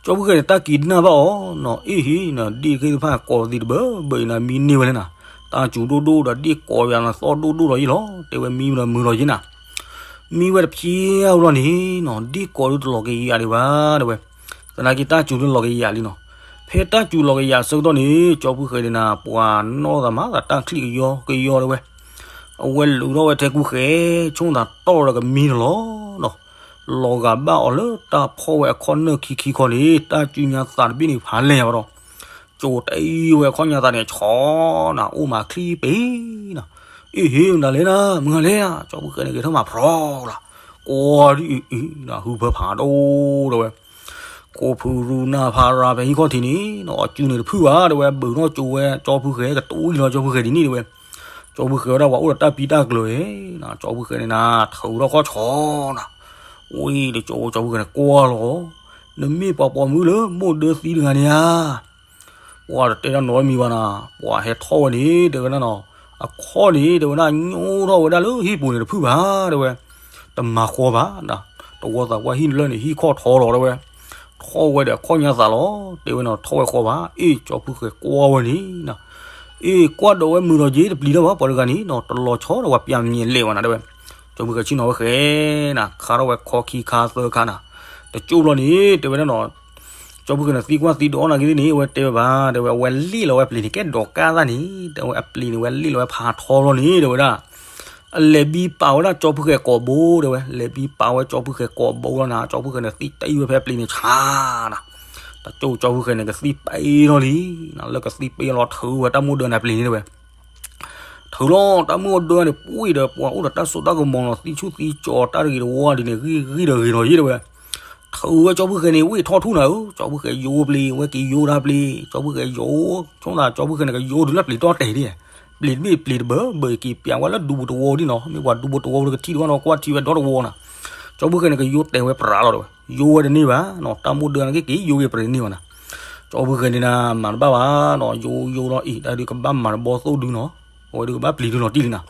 ကၠီဖုဃဲၤန့ၣ် တၢ်က့ၤနၢ်ဘၣ်အီၤနီၤ အ့ၣ်ဟ့ၣ်နၤ ဒ့ၣ်သ့ၣ်တဖၣ်ကိးသံတဘၢဘၢအံၤနၤ မံန့ၢ်ဝဲလဲၣ်နၤ တၢ်စူၤဒိၣ်ဒိၣ်ဒီးဒ့ၣ်ကိးယါနၤ သီၣ်ဒိၣ်ဒိၣ်လီၤယံၤလီၤ တဲဝဲမံမနုၤမုာ်လီၤယံၤနၤ မံဝဲတဖျဲအူလီၤန့ၣ်နီၤ ဒ့ၣ်ကိးဒုးတလီၤကယၤဒံးဘၣ်တဲဝဲ သနာ်က့တၢ်စူၤဒုးလီၤကယၤလံနီၤ ဖဲတၢ်စူၤလီၤကယၤအဆၢကတီၢ်န့ၣ် ကၠီဖုဃဲၤန့ၣ်နၤ ပှၤနီၣ်သးမၤသးတၢ်ချံၣ်ကယီကယီတဲဝဲ အဝဲလူၤထီၣ်ဝဲထဲကူဃဲၤ ဆိၣ်သးတီၢ်ဒီးကမံန့ၣ်လီၤနီၤ လီၤဂာ်ဘၣ်အီၤလၢတၢ်ဖီၣ်ဝဲအခီၣ်နၢၣ်ခံခံခီန့ၣ် တၢ်စုညါသးတဘ့ၣ်န့ၣ်ဖးလဲၢ်ဘၣ်ဒီး ကၠိတအံၤဝဲအခီၣ်ညါသးန့ၣ် ဆီနၤ အိၣ်မးချံပ့ၤနၤ အ့ၣ်ဟ့ၣ်မနုၤလဲၣ်နၤ မုၢ်ဂၤလဲၣ်နၤ ကၠီဖုဃဲၤန့ၣ် က့ၤထီၣ်မၤဖြီလီၤ ကိးဒ်အံၤအံၤနၤ ဟုဖၢဖးဒိၣ်တဲဝဲ ခိၣ်ဖုရူနၢ်ဖးရၤဖဲဟံၣ်ခီၣ်ထံးန့ၣ်နီၤ အစုန့ၣ်တဖုၣ်ဘၣ်တဲဝဲ ဘုးထီၣ်ကၠိဝဲ ကၠီဖုဃဲၤ ကတူၢ်အံၤလီၤကၠီဖုဃဲၤဒ်န့ၣ်တဲဝဲ ကၠီဖုဃဲၤဝဲဒၣ်ပှၤအိၣ်ဒီးတၢ်ပံတၢ်ကျၢၤအံၤ ကၠီဖုဃဲၤန့ၣ်နၤ ထုးထီၣ်ခီၣ်ဆီနၤ ဝံၤဒီးကၠီဖုဃဲၤန့ၣ်ကွၢ်လီၤ နမ့ၢ်ပှၤပိာ်မုၣ်လၢမိၢ်ဒၢသံတဂၤန့ၣ်ဧါ ပှၤတတဲတၢ်နီတမံၤဘၣ်နၤ ပှၤဟဲထီၣ်ဝဲန့ၣ် တဲဝဲဒၣ်နီၤ အခီၣ်န့ၣ် တဲဝဲဒၣ် ညိထီၣ်ဝဲဒၣ်လၢဟံၣ်ပူၤန့ၣ်တဖုၣ်ဘၣ် တဲဝဲ တမၤဃီဘၣ်နၤ တဝီသးပှၢ်ဟံၣ်လၢန့ၣ် ဟံၣ်ခီၣ်ထီလီၤ တဲဝဲ ထီၣ်ဝဲဒီးအခီၣ်ညါသးလီၤ တဲဝဲနီၤ ထီၣ်ဝဲဃီဘၣ် အ့ၣ် ကၠီဖုဃဲၤကွၢ်ဝဲန့ၣ်နၤ အ့ ကွၢ်ဒီးဝဲမုာ်ထီၣ်က့ၤ တပျံၤထီၣ်ဘၣ် ပှၤတဂၤန့ၣ်နီၤ, တလီၤဆီဒီးပှၤပျၢ်မံၤလဲၣ်ဝဲနၤ တဲဝဲ. ကၠီဖုဃဲၤဆ့ၣ်နီၤဝဲဃဲၤနၤ ခါထီၣ်ဝဲခီခံခါသၢခါနၤ, တကၠိၢ်ဘျီန့ၣ် တဲဝဲဒၣ်နီၤ, ကၠီဖုဃဲၤန့ၣ် သံကွၢ်သံဒိးနၤက့ၤသ့ၣ်န့ၣ် အဝဲတဲဝဲဘၣ် တဲဝဲ အဝဲလ့ၣ်လီၤဝဲပျံၤန့ၣ် ကဲဒိးကၢ်သၣ်န့ၣ် တဲဝဲ အပျံၤန့ၣ် ဝဲလ့ၣ်လီၤဝဲဖးထီဘျီန့ၣ် တဲဝဲဒၣ် အလဲၤဘံပာ်ဝဲဒၣ်ကၠီဖုဃဲၤကိာ်ဘိ တဲဝဲ, လဲၤဘံပာ်ဝဲကၠီဖုဃဲၤကိာ်ဘိလီၤနၤ, ကၠီဖုဃဲၤန့ၣ် သံတံၢ်ဝဲဖဲအပျံၤန့ၣ်ဆါနၤ, တကၠိၢ်ကၠီဖုဃဲၤန့ၣ် ကသံပ့ၤလီၤလံနၤ, လၢကသံပ့ၤလီၤ ထုးဝဲတၢ်မိၣ်ဒၢနၤပျံၤန့ၣ် တဲဝဲ ထုးလီၤတၢ်မိၣ်ဒၢန့ၣ် ပှံၢ်ဒီးပှၤအိၣ်ဒီးတၢ်စိတၢ်ကမီၤလီၤ သံဆူၣ်သံကၠီၤတၢ်တဂ့ၤတဝါဒ်န့ၣ် ဂံၢ်ဂံၢ်ဒီးဂ့ၤလီၤယ့ၣ် တဲဝဲ, ထုးဝဲကၠီဖုဃဲၤန့ၣ် ဝ့ၢ်ထီၣ်ထူၣ်နၤဧၢ, ကၠီဖုဃဲၤယိပျံၤ ဝဲက့ၤယိတၢ်ပျံၤ ကၠီဖုဃဲၤယိ ဆိသးကၠီဖုဃဲၤန့ၣ် ကယိတုၤလၢပျံၤတီၢ်တဲာ်ဒ် ပျံၤတဘ့ၣ်ပျံၤတဘၢဘၢက့ၤပျံၤဝဲလၢဒူပူၤတဝီဒ်နီၤ, မ့ၢ်ပှၤဒူပူၤတဝီဒီးကထံၣ်တဝီနီၤ ကွၢ်ထံဝဲဒီတဝီနၤ, ကၠီဖုဃဲၤန့ၣ် ကယိတဲာ်ဝဲပြးလီၤတဲဝဲ, ယိဝဲတန့ၢ်ဘၣ်နီၤ, တၢ်မိၣ်ဒၢန့ၣ်က့ၤက့ၤယိက့ၤပြးတန့ၢ်ဘၣ်နၤ, ကၠီဖုဃဲၤန့ၣ်နၤ မၤတဘၣ်ဘၣ်နီၤ, ယိယိလီၤအံၤ တၢ်ဒုးကဘၣ်မၤတဘီသိၣ်ဒုနီၤ, အဝဲဒုးကဘၣ်ပျံၤဒုလီၤတံၢ်လံနၤ,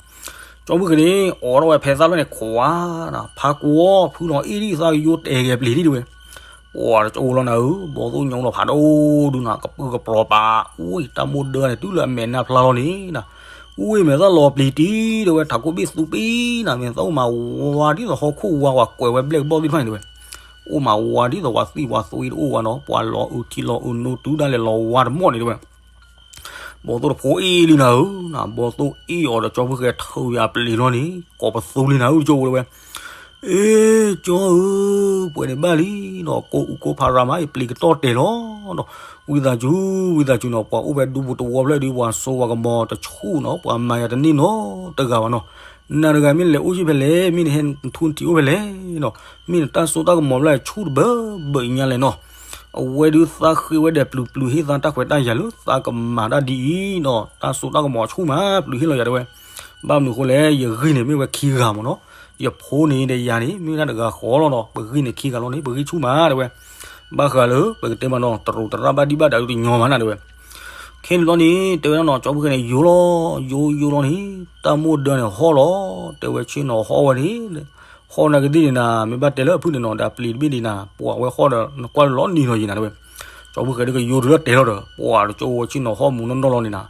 ကၠီဖုဃဲၤန့ၣ် အိးထီၣ်ဝဲဖဲသၣ်ဖျၢၣ်န့ၣ် ခွါနၤ, ဖးကွီဖုလီၤအ့ၣ်ဒ်သးကယိတဲာ်က့ၤပျံၤဒ်တဲဝဲ ပှၤတကၠိၢ်လီၤနၤဧၢ, ဘီသိၣ်ညိလီၤဖးဒိၣ်ဒုနၤ, ကပုၢ်ကပြီၤပာ် အူၣ်တၢ်မိၣ်ဒၢန့ၣ် တုၤလၢအမဲာ်နါဖျါလီၤန့ၣ်နၤ, အူၣ်အ့ၣ်မဲာ်သၣ်လီၤပျံၤတံၢ် တဲဝဲ ထးခိၣ်ဘ့ၣ်သူပ့ၤနၤ, မဲာ်သၣ်အိၣ်မးဝါဒ်သိးဟီၣ်ခိၣ်ဝါ ပှၤကွဲးဝဲဘျဲၣ်ကဘီၣ်သ့ၣ်တဖၣ်န့ၣ် တဲဝဲ, အိၣ်မးဝါဒ်သိးပှၤသံပှၤသွံတအိၣ်ဝဲနီၤ, ပှၤလီၤအုးထံလီၤအုးနိ တုၤဒၣ်လဲာ်လီၤဝါတမီၢ်န့ၣ် တဲဝဲ ဘီသိၣ်တဖိအ့ၣ်လံနၤဧၢ, ဘီသိၣ်အ့ၣ်အီၤဒီးကၠီဖုဃဲၤထုးယၤပျံၤလီၤန့ၣ် ကိးပသူလံနၤဧၢ ကၠိဝဲ အ့ ကၠီဧၢ, ပှဲၤန့ၣ်ဘၣ်လံနီၤ, ကိးအူကိးဖးရၤမး ယပျံၤကတီၢ်တဲာ်လီၤနီၤ, ဝံသးစူၤ ဝံသးစူၤနီၤ, ပှၤအိၣ်ဖဲဒူပူၤတဝီဖျၢၣ်ဒီး ပှၤစိပှၤကမီၤတဆူၣ်နီၤ, ပှၤမၤယၤတန့ၢ်နီတဂၤဘၣ်နီၤ, နၤတဂၤမ့ၢ်လဲၤအိၣ်ဟံၣ်ဖဲလဲၣ်, မ့ၢ်နဟဲနထူနထံးအိၣ်ဖဲလဲၣ်နီၤ, မ့ၢ်နတၢ်စိတၢ်ကမီၤဖျၢၣ်ဆူၣ်တဘၢဘၢအံၤညါလဲၣ်နီၤ အဝဲဒုးသးဃ့ဝဲဒီးပျုၤပျုၤဟ့ၣ်သါတၢ်ခွဲးတၢ်ယာ်လၢသးကမၤတၢ်ဒ်အံၤနီၤ, တၢ်စိတၢ်ကမီၤဆူၣ်မး ပျုၤဟ့ၣ်လီၤယၤတဲဝဲ, ဘၣ်မနုၤအဃိလဲၣ်, ယဂံၢ်န့ၣ်မ့ၢ်ဝဲခံဂၤမ့ၢ်နီၤ, ယဖိန့ၣ်ဒီးယၤန့ၣ် မ့ၢ်ဝဲဒၣ်တဂၤဃီလီၤနီၤ, ပဂံၢ်န့ၣ်ခံဂၤလီၤန့ၣ် ပဂံၢ်ဆူၣ်မးတဲဝဲ, ဘၣ်ဃးလၢပကတဲမးနီၤ တရူးတရၣ်ဘၣ်ဒံးဘၣ်ဒၣ်ဒုတညီမးနၤတဲဝဲ, ခဲန့ၣ်ဘျီန့ၣ် တဲဝဲဒၣ်နီၤ ကၠီဖုဃဲၤန့ၣ် ယိလီၤ, ယိယိလီၤန့ၣ် တၢ်မိၣ်ဒၢန့ၣ်ဟီၣ်လီၤ, တဲဝဲဆ့ၣ်နီၤဟီၣ်ဝဲန့ၣ် ဟီၣ်နၤကသ့ၣ်န့ၣ်နၤ မ့ၢ်ဘၣ်တဲလၢအဖုၣ်န့ၣ်နီၤ ဒီးအပျံၤတဘ့ၣ်န့ၣ်နၤ ပှၤဝဲဟီၣ်ဒီး နကွၢ်လီၤနံၤလီၤယံၤနၤတဲဝဲ, ကၠီဖုဃဲၤဒုးကယိတုၤလၢတဲာ်လီၤဒီး ပှၤတကၠိဝဲဆ့ၣ်နီၤဟီၣ်မူၤနီၢ်နီၢ်လီၤန့ၣ်နၤ,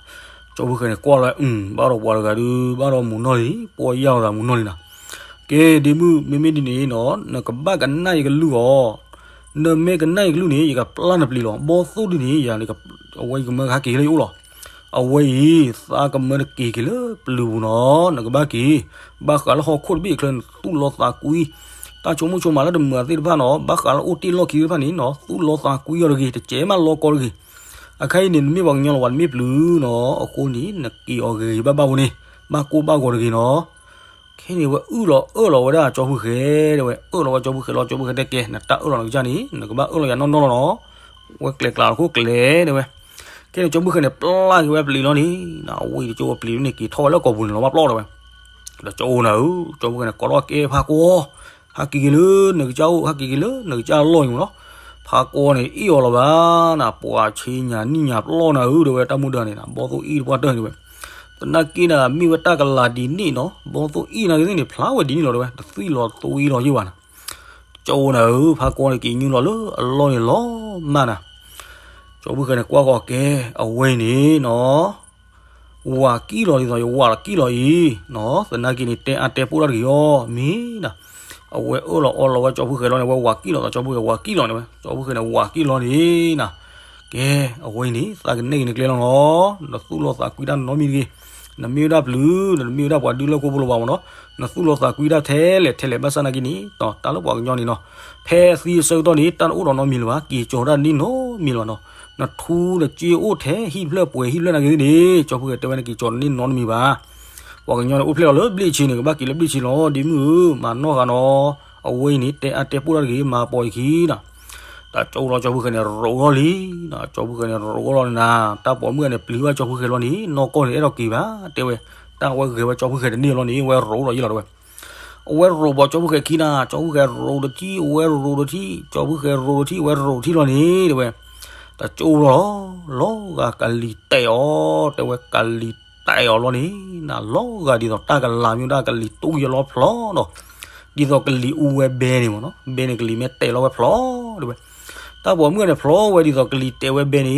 ကၠီဖုဃဲၤန့ၣ်ကွၢ်လီၤ အု ဘၣ်ဒီးပှၤတဂၤဒုး ဘၣ်ဒီးမူၤနီၢ်လံ ပှၤယၢ်လီၤသးမူၤနီၢ်လံနၤ, ကဲဒ့မုၣ် မ့မ့ၢ်ဒ်န့ၣ်နီၤ နကဘၣ်ကနၣ်ယကလုၢ်အီၤ, နမ့ၢ်ကနၣ်ယကလုၢ်န့ၣ် ယကပျၢ်နပျံၤလီၤ, ဘီသိၣ်ဒ်န့ၣ် ယၤ အဝဲယကမၢကဟဲက့ၤလၢယအိၣ်လီၤ အဝဲအံၤ သးကမၢတက့ၤက့ၤလၢပျုၤပူၤနီၤ နကဘၣ်က့ၤ, ဘၣ်ဃးလၢဟီၣ်ခိၣ်တဘ့ၣ်အချၢ နသူၣ်လီသးကွံ, တၢ်ဆိကမိၣ်ဆိကမးလၢတမုာ်အသ့ၣ်တဖၣ်နီၤ ဘၣ်ဃးလၢအိၣ်တ့ၢ်လီၢ်ခံသ့ၣ်တဖၣ်န့ၣ်နီၤ သူၣ်လီသးကွံအီၤတဂ့ၤ တစဲးမးလီကီတဂ့ၤ, အခါအံၤန့ၣ် နမ့ၢ်ပှၤကညီလီၤ ပှၤတမ့ၢ်ပျုၤနီၤ အဃိန့ၣ် နက့ၤအီၤဂ့ၤဂ့ၤဘၣ်ဘၣ်ဝဲန့ၣ် ဘၣ်ကိၢ်ဘၣ်ဂီၤတဂ့ၤနီၤ ခဲန့ၣ်ဝဲအၢၣ်လီၤအၢၣ်လီၤဝဲဒၣ်ကၠီဖုဃဲၤ တဲဝဲ အၢၣ်လီၤဝဲကၠီဖုဃဲၤလီၤ ကၠီဖုဃဲၤတဲကဲ နတၢ်အၢၣ်လီၤနကစၢ်န့ၣ် နကဘၣ်အၢၣ်လီၤယၤနီၢ်နီၢ်လီၤနီၤ, ဝဲကျဲၤကျးလီၤခိၣ်ကျဲၤတဲဝဲ, ခဲန့ၣ်ကၠီဖုဃဲၤန့ၣ် ပျၢ်က့ၤဝဲပျံၤလီၤန့ၣ် အဝဲအံၤတကၠိဝဲပျံၤန့ၣ် က့ၤထီၣ်ဝဲလၢကိာ်ပူၤန့ၣ်လီၤ ဘၣ်ပျီၢ်တဲဝဲ, ဒီးကၠီအိၣ်နၤဧၢ ကၠီဖုဃဲၤန့ၣ် ကိးလီၤကဲဖးကွီ ဟဲက့ၤက့ၤလၢနကစၢ်အိၣ် ဟဲက့ၤက့ၤလၢနကစၢ်လီၢ်အံၤမးနီၤ, ဖးကွီန့ၣ် အ့ၣ်အီၤလီၤဘၣ်နၤ ပှၤဆ့ညါနံၣ်ညါပျီၢ်နၤဧၢ တဲဝဲတၢ်မူဒါန့ၣ်နၤ ဘီသိၣ်အ့ၣ်တပှၢ်တၢၢ်န့ၣ်တဲဝဲ, သနာ်က့နၤ မ့ၢ်ဝဲတၢ်ကလၤဒ်န့ၣ်နီၤ ဘီသိၣ်အ့ၣ်နၤကသ့ၣ်န့ၣ် ဖျါဝဲဒ်န့ၣ်လီၤတဲဝဲ တသွံၣ်လီၤသွံၣ်လီၤယ့ၢ်ဘၣ်နၤ, ကၠီအိၣ်နၤဧၢ ဖးကွီန့ၣ်က့ၤညူလီၤလၢအလီၢ်န့ၣ်လီၤမးနၤ, ကၠီဖုဃဲၤန့ၣ် ကွၢ်ဃီၤကဲ အဝဲအံၤန့ၣ်နီၤ ဝၤကံၣ်လီၤဒ်သိးယဝၤလီၤကံၣ်လီၤအံၤနီၤ သနာ်က့န့ၣ် တဲအါတဲပိၢ်တၢ်တဂ့ၤအီၤ မ့ၢ်နၤ, အဝဲအၢၣ်လီၤအီလီၤဝဲကၠီဖုဃဲၤလီၤန့ၣ် အဝဲဝၤကံၣ်လီၤသး ကၠီဖုဃဲၤဝၤကံၣ်လီၤန့ၣ်ဝဲ ကၠီဖုဃဲၤန့ၣ် ဝၤကံၣ်လီၤန့ၣ်နၤ, ကဲ အဝဲအံၤန့ၣ် သးကနဲၣ်က့ၤနကျဲလီၤနီၤ နသူၣ်လီသးကွံတၢ်နီတမံၤတဂ့ၤ, နမ့ၢ်ဝဲဒၣ်ပျုၤ နမ့ၢ်ဝဲဒၣ်ပှၤဒုးလၢၢ်ကိၢ်ဖိလၢၤဘၣ်မးနီၤ, နသူၣ်လီသးကွံတၢ်ထဲလဲၣ်ထဲလဲၣ် ဘၣ်ဆၣ်သနာ်က့န့ၣ် တၢ်လၢပှၤကညီန့ၣ်နီၤ, ဖဲအသံအဆၢကတီၢ်န့ၣ် တၢ်တအိၣ်ဒီးနီတမံၤလၢၤဘၣ် က့ၤကၠီၤတၢ်တန့ၢ်နီတမံၤလၢၤဘၣ်နီၤ, နထူနက့အိၣ်ထဲဟံၣ်ဖျၢၣ်ပှဲၤဟံၣ်ဖျၢၣ်နာ်က့သ့ၣ်န့ၣ် ကၠီဖုဃဲၤတဲဝဲန့ၣ် က့ၤကၠီၤတန့ၢ်နီတမံၤဘၣ် ပှၤကညီန့ၣ် အိၣ်ဖျဲၣ်လီၤလၢဘျ့ၣ်ဆ့န့ၣ် ကဘၣ်က့ၤလၢဘျ့ၣ်ဆ့လီၤ ဒ့မုၣ်ဧၢ မၤနီၢ်ဃာ်နီၤ, အဝဲအံၤန့ၣ် တဲအါတဲပိၢ်တၢ်တဂ့ၤ မၤပိာ်ယခံနီၤ, တၢ်ကၠီလီၤကၠီဖုဃဲၤန့ၣ် ရိးလီၤလံ, ကၠီဖုဃဲၤန့ၣ် ရိးလီၤန့ၣ်နၤ, တၢ်ပိာ်မုၣ်န့ၣ် ပျံၤဘၣ်ကၠီဖုဃဲၤလီၤန့ၣ် နီၢ်ကီၢ်န့ၣ် အဲၣ်ဒိးက့ၤဘၣ် တဲဝဲ, တၢ်ဝဲဂဲၤဝဲကၠီဖုဃဲၤတန့ၢ်လီၤန့ၣ် ဝဲရိးလီၤယံလီၤတဲဝဲ အဝဲရိးဘၣ်ကၠီဖုဃဲၤခံနၤ, ကၠီဖုဃဲၤရိးတထံၣ် အဝဲရိးတထံၣ် ကၠီဖုဃဲၤရိးတထံၣ် အဝဲရိးတထံၣ်လီၤန့ၣ် တဲဝဲ, တၢ်ကၠီလီၤ, လီၤဂာ်ကလံၤတဲာ်အီၤ တဲဝဲ ကလံၤတဲာ်အီၤလီၤန့ၣ်နၤ, လီၤဂာ်ဒ်သိးတၢ်ကလၤမ့ၢ်ဒၣ်ကလံၤတူၢ်ယလီၤဖျီနီၤ, ဒ်သိးကလံၤအူဝဲဘဲန့ၣ်မ့ၢ်နီၤ, ဘဲန့ၣ်ကလံၤမ့ၢ်တဲာ်လီၤဝဲဖျီ တဲဝဲ, တၢ်ပိာ်မုၣ်ဂၤန့ၣ် ဖျီဝဲဒ်သိးကလံၤတဲာ်ဝဲဘဲန့ၣ်နီ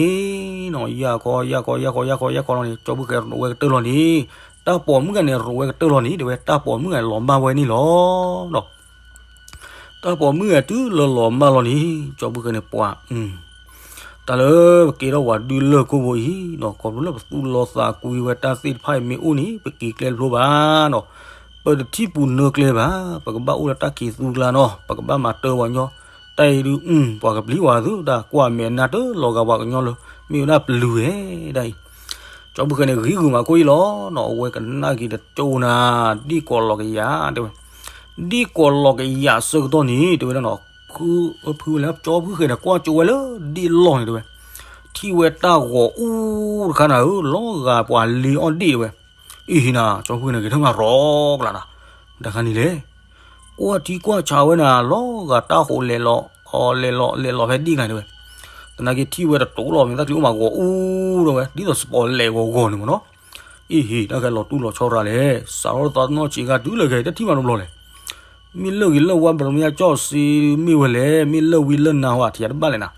ၤ, ယၢ်ခီ ယၢ်ခီ ယၢ်ခီ ယၢ်ခီ ယၢ်ခီလီၤန့ၣ် ကၠီဖုၣ်ဃဲရိးဝဲကတၢၢ်လီၤန့ၣ်, တၢ်ပိာ်မုၣ်ဂၤန့ၣ် ရိးဝဲကတၢၢ်လီၤန့ၣ် တဲဝဲ တၢ်ပိာ်မုၣ်ဂၤလီၤမၢ်ဝဲန့ၣ်လီၤနီၤ. တၢ်ပိာ်မုၣ်ဂၤတုၤလၢလီၤမၢ်လီၤန့ၣ် ကၠီဖုၣ်ဃဲန့ၣ် ပှၤ တၢ်လၢပကဲထီၣ်ပှၤဒုလၢၢ်ကိၢ်ဘိအံၤနီၤ, ခီဖျိလၢပသူၣ်လီသးကွံဝဲတၢ်သ့ၣ်တဖၣ်အံၤမ့ၢ်အိၣ်န့ၣ် ပက့ၤကျဲတဖျိဘၣ်နီၤ, ပတထံၣ်ပူၤနၢကျဲဘၣ်, ပကဘၣ်အိၣ်လၢတၢ်ခံးသူကျါနီၤ, ပကဘၣ်မၤတၢ်ပှၤကညီ, တၢ်အံၤဒုး ပှၤကပျံၤဝဲသုဒၣ် ကွၢ်မဲာ်နါတလီၤဂာ်ပှၤကညီလၢ မ့ၢ်ဝဲဒၣ်ပျုၤဝဲဒၣ်အံၤ, ကၠီဖုၣ်ဃဲန့ၣ် ဂံၢ်ဂုာ်မးခိၣ်အံၤလီၤနီၤ, အဝဲကနၣ်က့ၤတကၠိနၤ, ဒ့ၣ်ကီးလီၤကယၤတဲဝဲ, ဒ့ၣ်ကီးလီၤကယၤအဆၢကတီၢ်န့ၣ် တဲဝဲဒၣ်နီၤ, ဖုဖုဝဲလၢကၠီဖုၣ်ဃဲန့ၣ် ကွၢ်ကၠိဝဲလၢဒ့ၣ်လီၢ်န့ၣ်တဲဝဲ, ထံၣ်ဝဲတၢ်ဂီၤအူတခါနၤဧၢ, လီၤဂာ်ပှၤလ့အီၣ်ဒ့ၣ်တဲဝဲ, အ့ၣ်ဟ့နၤ ကၠီဖုၣ်ဃဲန့ၣ် ဂဲၤထၢၣ်မၤရီကျါနၤ, တခါန့ၣ်လဲၣ် ကွၢ်ထံကွၢ်ဆးဝဲနၤ လီၤဂာ်တၢ်ဃိးလဲၤလီၤ အီၤလဲၤလီၤ လဲၤလီၤဖဲဒ့ၣ်ကျါန့ၣ်တဲဝဲ, သနာ်က့ထံၣ်ဝဲတတိၤလီၤ မ့ၢ်တၢ်ချံအိၣ်မးဂီၤအူတဲဝဲ ဒ်သိးစပီးလဲၤဂီၤဂီၤန့ၣ်မ့ၢ်နီၤ, အ့ၣ်ဟ့ တၢ်ခဲလီၤတူၢ်လီၤဆီရၤလဲၣ်, စးထီၣ်သးနီၢ်ဆံးခါတုၤလၢခဲ တထံၣ်မးတဘျီလဲၣ် မ့ၢ်လၢဂ့ၤလၢဝါ ဘြမယါကၠီၣ်စ့မ့ၢ်ဝဲလဲၣ်, မ့ၢ်လၢဝံလၢနါဟီ အထံးတဘၣ်လဲၣ်နၤ,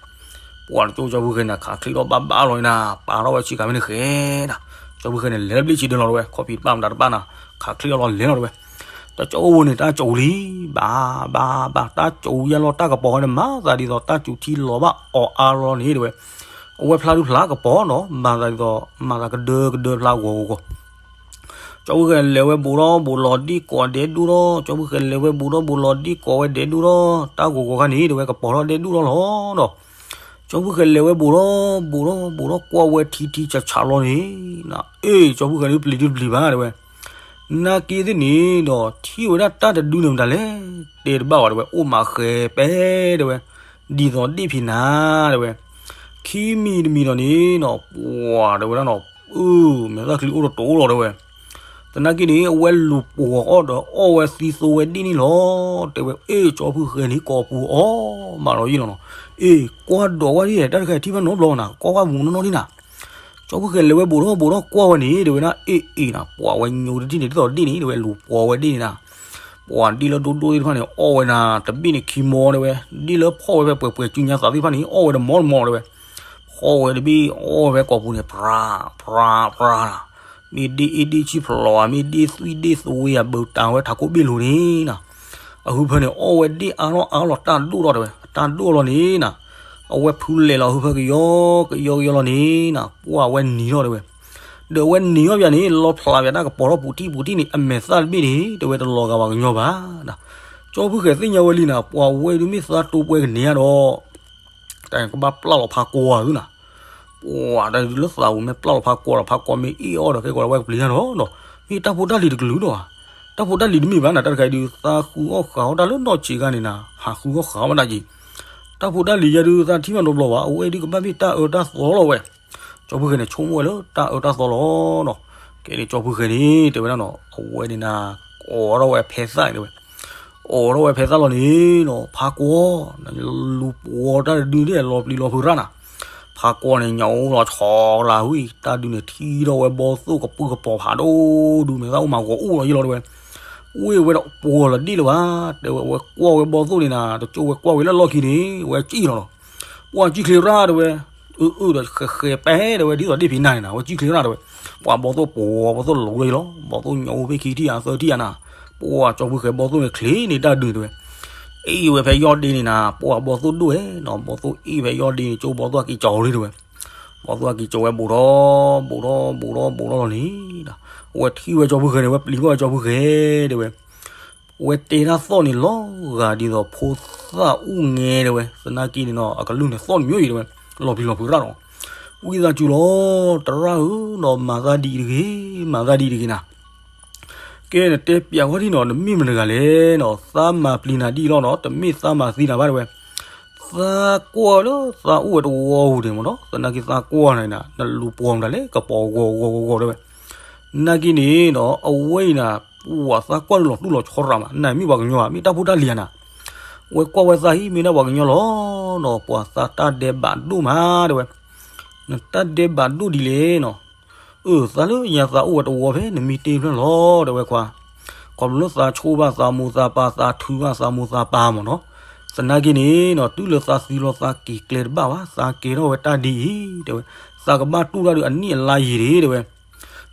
ပှၤတကၠိကၠီဖုၣ်ဃဲန့ၣ် ခးချ့ထီၣ်ဘၣ်ဘၣ်လီၤန့ၣ်နၤ, ပာ်ထီၣ်ဝဲဆံးခါမ့ၢ်န့ၣ်ဃဲဒၣ်, ကၠီဖုၣ်ဃဲန့ၣ် လဲၤလၢဘျ့ၣ်ဆံးဒၢလီၤတဲဝဲ, ခီၣ်ဖံးတပၣ်မတၤတပၣ်နၤ, ခးချ့ထီၣ်လီၤလဲၤလီၤတဲဝဲ, တကၠိဖိန့ၣ် တၢ်ကၠိလံ, ဘၣ်ဘၣ်ဘၣ် တၢ်ကၠိယါလီၤ တၢ်ကပီၤဃီန့ၣ် မၤသးဒ်သိးတၢ်စူၤထံလီၤဘၣ်အီၤအါလီၤန့ၣ်တဲဝဲ, အဝဲဖျါဒုဖျါကပီၤနီၤ, မၤသးဒ်သိး မၤသးကဒၢကဒၢဖျါဂီၤဂီၤဂီၤ ကၠီဖုၣ်ဃဲလဲၤဝဲဘူးထီၣ်ဘူးလီၤဒ့ၣ်ကီးဒဲးဒူၣ်ထီၣ်, ကၠီဖုၣ်ဃဲလဲၤဝဲဘူးထီၣ်ဘူးလီၤဒ့ၣ်ကီးဝဲဒဲးဒူၣ်ထီၣ်, တၢ်ဂီၤဂီၤခါန့ၣ် တဲဝဲကပီၤထီၣ်ဒဲးဒူၣ်ထီၣ်လီၤဒီး, ကၠီဖုၣ်ဃဲလဲၤဝဲဘူးထီၣ်ဘူးထီၣ်ဘူးထီၣ် ကွၢ်ဝဲထံထံဆးဆးလီၤန့ၣ်, အ့ၣ် ကၠီဖုၣ်ဃဲဒုးပျံၤဒုးပျံၤဘၣ်တဲဝဲ, နာ်က့သ့ၣ်န့ၣ်ဒီး ထံၣ်ဝဲဒၣ်တၢ်တဒုန့ၣ်မတၤလဲၣ်, တဲတဘၣ်ဝဲတဲဝဲ အိၣ်မးဃဲပဲတဲဝဲ, ဒ်သိးဒ့ၣ်ဖံးနၤတဲဝဲ, ခံမံၤတမံၤဒီးန့ၣ်နီၤ ပှၤတဲဝဲဒၣ်နီၤ အၢ မဲာ်သၣ်ချံအိၣ်တတိၤလီၤတဲဝဲ, သနာ်က့န့ၣ် အဝဲလူၤပှီၤအီၣ်ဒီး အီၣ်ဝဲသံသိဝဲဒ့ၣ်န့ၣ်လီၤ, တဲဝဲ အ့ၣ် ကၠီဖုၣ်ဃဲန့ၣ် ကိးပူၤအီၣ်မးဒီးယ့ၣ်လီၤနီၤ, အ့ၣ် ကွၢ်ဒီးဝဲဒၣ် တၢ်တခါထံၣ်ဘၣ်နီတဘျီနၤ ကွၢ်ကွၢ်မူနီၢ်နီၢ်န့ၣ်နၤ, ကၠီဖုၣ်ဃဲလဲၤဝဲဘူးထီၣ်ဘူးထီၣ်ကွၢ်ဝဲန့ၣ် တဲဝဲဒၣ် အ့ၣ်အ့ၣ်နၤ ပှၤဝဲညိတထံၣ်န့ၣ် ဒ်သိးဒ့ၣ်န့ၣ် တဲဝဲလူၤပှီၤဝဲဒ့ၣ်န့ၣ်နၤ, ပှၤဒ့ၣ်လၢဒိၣ်ဒိၣ်သ့ၣ်တဖၣ်န့ၣ် အီၣ်ဝဲနၤ တဘ့ၣ်န့ၣ်ခံမီတဲဝဲ, ဒ့ၣ်လၢဖီၣ်ဝဲဖဲပှဲၤပှဲၤစုညါသးသ့ၣ်တဖၣ်န့ၣ် အီၣ်ဝဲတမီတမီတဲဝဲ, ဖီၣ်ဝဲတဘ့ၣ် အီၣ်ဝဲဖဲကိာ်ပူၤန့ၣ် ဖြး ဖြး ဖြးနၤ, မ့ၢ်ဒ့ၣ်အ့ၣ်ဒ့ၣ်ဆံၣ်ဖျိးဧါ မ့ၢ်ဒ့ၣ်သွံၣ်ဒ့ၣ်သဝ့ဧါ ဘုးတၢ်ဝဲထးခိၣ်ဘ့ၣ်လိၤန့ၣ်နၤ, အဟုဖၢန့ၣ် အီၣ်ဝဲဒ့ၣ်အါထီၣ်အါလီၤ တၢ်ဒိၣ်ထီၣ်တဲဝဲ တၢ်ဒိၣ်လီၤန့ၣ်နၤ, အဝဲဖုလဲၤလီၤ အဟုဖၢကယီကယီကယီလီၤန့ၣ်နၤ ပှၢ်ဝဲနံၤထီၣ်တဲဝဲ, ဒီးအဝဲနံၤထီၣ်ပၠးန့ၣ် လီဖျးပၠးတၢ်ကပီၤထီၣ်ပူၤတံၢ်ပူၤတံၢ်န့ၣ် အမဲာ်သၣ်တဘ့ၣ်န့ၣ် တဲဝဲတလီၤဂာ်ပှၤကညီဘၣ်နၤ, ကၠီဖုၣ်ဃဲသ့ၣ်ညါဝဲလံနၤ ပှၤဝဲဒုးမ့ၢ်သးတိပှဲၤကန့ၢ်ဧါဒီး တၢ်ကဘၣ်ပျၢ်လီၤဖးကွီၤသုနၤ, ပှၤတၢ်ဒုးလၢသးပူၤမ့ၢ်ပျၢ်လီၤဖးကွီၤဒီး ဖးကွီၤမ့ၢ်အ့ၣ်အီၣ်ဒီး ကဲကီးလၢဝဲကပျံၤညါဒီးနီၤ, မ့ၢ်တၢ်ဖိတၢ်လံၤတကလုာ်ဒီးဧါ, တၢ်ဖိတၢ်လံၤတမ့ၢ်ဘၣ်နၤ တၢ်တခါအံၤဒုး သးဃုအီၣ်ဃးအီၣ်တၢ်လၢနီၢ်ဆံးခါန့ၣ်နၤ ဟးဃုအီၣ်ဃးအီၣ်ဘၣ်တၢ်က့ၤ, တၢ်ဖိတၢ်လံၤယဲဒုး သးထံၣ်မးတဘျီဘၣ် အဝဲဒုးကဘၣ်မ့ၢ်တၢ်အၢတၢ်သီလီၤဝဲ, ကၠီဖုၣ်ဃဲန့ၣ် ဆိကမိၣ်ဝဲလၢတၢ်အၢတၢ်သီလီၤနီၤ, ကဲန့ၣ် ကၠီဖုၣ်ဃဲန့ၣ် တဲဝဲဒၣ်နီၤ အဝဲန့ၣ်နၤ အိးထီၣ်ဝဲဖဲသၣ်တဲဝဲ အိးထီၣ်ဝဲဖဲသၣ်လီၤန့ၣ်နီၤ ဖးကွီၤ လူၤပှီၤတၢ်တဒုန့ၣ် လီၤပျံၤလီၤဖုးရၣ်နၤ, ဖးကွီၤန့ၣ် ညၣ်အိၣ်လီၤဆီလၢဝံၤ တၢ်ဒုန့ၣ် ထံၣ်ထီၣ်ဝဲဘီသိၣ်ကပုၢ်ကပီၤဖးဒိၣ်ဒု မဲာ်သၣ်အိၣ်မးဂီၤအိၣ်လီၤယ့ၣ်လီၤတဲဝဲ, ဝ့ၢ်ဝဲဒီးပှီၤလီၤဒ့ၣ်လၢၤဘၣ် တဲဝဲ အဝဲကွၢ်ဝဲဘီသိၣ်န့ၣ်နၤ တကၠိဝဲကွၢ်ဝဲလၢလီၢ်ခံန့ၣ် ဝဲစံၣ်လီၤလီၤ ပှၤစံၣ်ချ့ရၣ်တဲဝဲ, အၢ အၢ ဒီးဃဲၤဃဲၤပဲတဲဝဲ ဒ်သိးဒ့ၣ်ဖံးနၤန့ၣ်နၤ ဝဲစံၣ်ချ့ရၣ်တဲဝဲ, ပှၤဘီသိၣ်ပှီၤ ဘီသိၣ်လူၤလီၤလီၤ ဘီသိၣ်ညၣ်အိၣ်ဖဲခံထံၣ်ဧါသၢထံၣ်ဧါနၤ, ပှၤကၠီဖုၣ်ဃဲဘီသိၣ်န့ၣ်ချ့န့ၢ်တၢ်ဒုးတဲဝဲ, အ့ၣ်ဝဲဖဲယီၢ်ဒ့န့ၣ်နၤ ပှၤဘီသိၣ်ဒိၣ်ဝဲနီၤ ဘီသိၣ်အ့ၣ်ဖဲယီၢ်ဒ့န့ၣ် ကၠိဘီသိၣ်အက့ၤကၠီၤလံတဲဝဲ, ဘီသိၣ်အက့ၤကၠီၤဝဲဘူးထီၣ် ဘူးထီၣ် ဘူးထီၣ် ဘူးထီၣ်လီၤန့ၣ်, အဝဲထံၣ်ဝဲကၠီဖုၣ်ဃဲန့ၣ် ဝဲပျံၤဘၣ်ကၠီဖုၣ်ဃဲတဲဝဲ ဝဲတဲတၢ်သီၣ်န့ၣ်လီၤဂာ်ဒ်သိးဖိသၣ်အူၣ်ငဲတဲဝဲ, သနာ်က့န့ၣ်နီၤ အကလုၢ်န့ၣ်သီၣ်တမံၤအံၤတဲဝဲ, လီၤပျံၤလီၤဖုးရၣ်နီၤ, ဝံသးစူၤလီၤ တရၣ်ဧၢနီၤ မၤသးဒ်အံၤတဂ့ၤ မၤသးဒ်အံၤတဂ့ၤနၤ, ကဲနတဲပျးဝဲဒ်နီၤ နမ့ၢ်မတဂၤလဲၣ်နီၤ သးမၤပျံၤနၤဒ်အံၤလီၤနီၤ တမ့ၢ်သးမၤသံနၤဘၣ်တဲဝဲ သးကွၢ်လၢသးအိၣ်ဝဲတဝီပူၤန့ၣ်မ့ၢ်နီၤ သနာ်က့သးကွၢ်နၤနၤ နလူၤပှီၤမတၤလဲၣ် ကပီၤဂီၤဂီၤဂီၤဂီၤတဲဝဲ, နာ်က့န့ၣ်နီၤ အဝဲအံၤနၤ ပှၤသးကွၢ်လၢလီၤတူၢ်လီၤဆီရၣ်မး နမ့ၢ်ပှၤကညီဧါ မ့ၢ်တၢ်ဖိတၢ်လံၤဧါနၤ, ဝဲကွၢ်ဝဲသးဟံၣ်မ့ၢ်ဒၣ်ပှၤကညီလီၤနီၤ ပှၤသးတၢ်ဒဲးဘးဒိၣ်မးတဲဝဲ, နတၢ်ဒဲးဘးဒိၣ်ဒ်လဲၣ်နီၤ အၢ သးလၢညါသးအိၣ်ဝဲတဝီဖဲ နမံတ့ၢ်ဖျၢၣ်လီၤ တဲဝဲခွါ, ခီဖျိလၢသးဆိၣ်ဘၣ်သးမိၢ်သးပၢ် သးထုဘၣ်သးမိၢ်သးပၢ်မ့ၢ်နီၤ, သနာ်က့န့ၣ်နီၤ တုၤလၢသးသံလီၤသးက့ၤကျဲတဘၣ်ဘၣ်, သးကဲထီၣ်ဝဲတၢ်ဒ်အံၤ တဲဝဲ, သးကဘၣ်တူၢ်တၢ်ဒီးအနံၣ်အလါယံာ်ဒံး တဲဝဲ.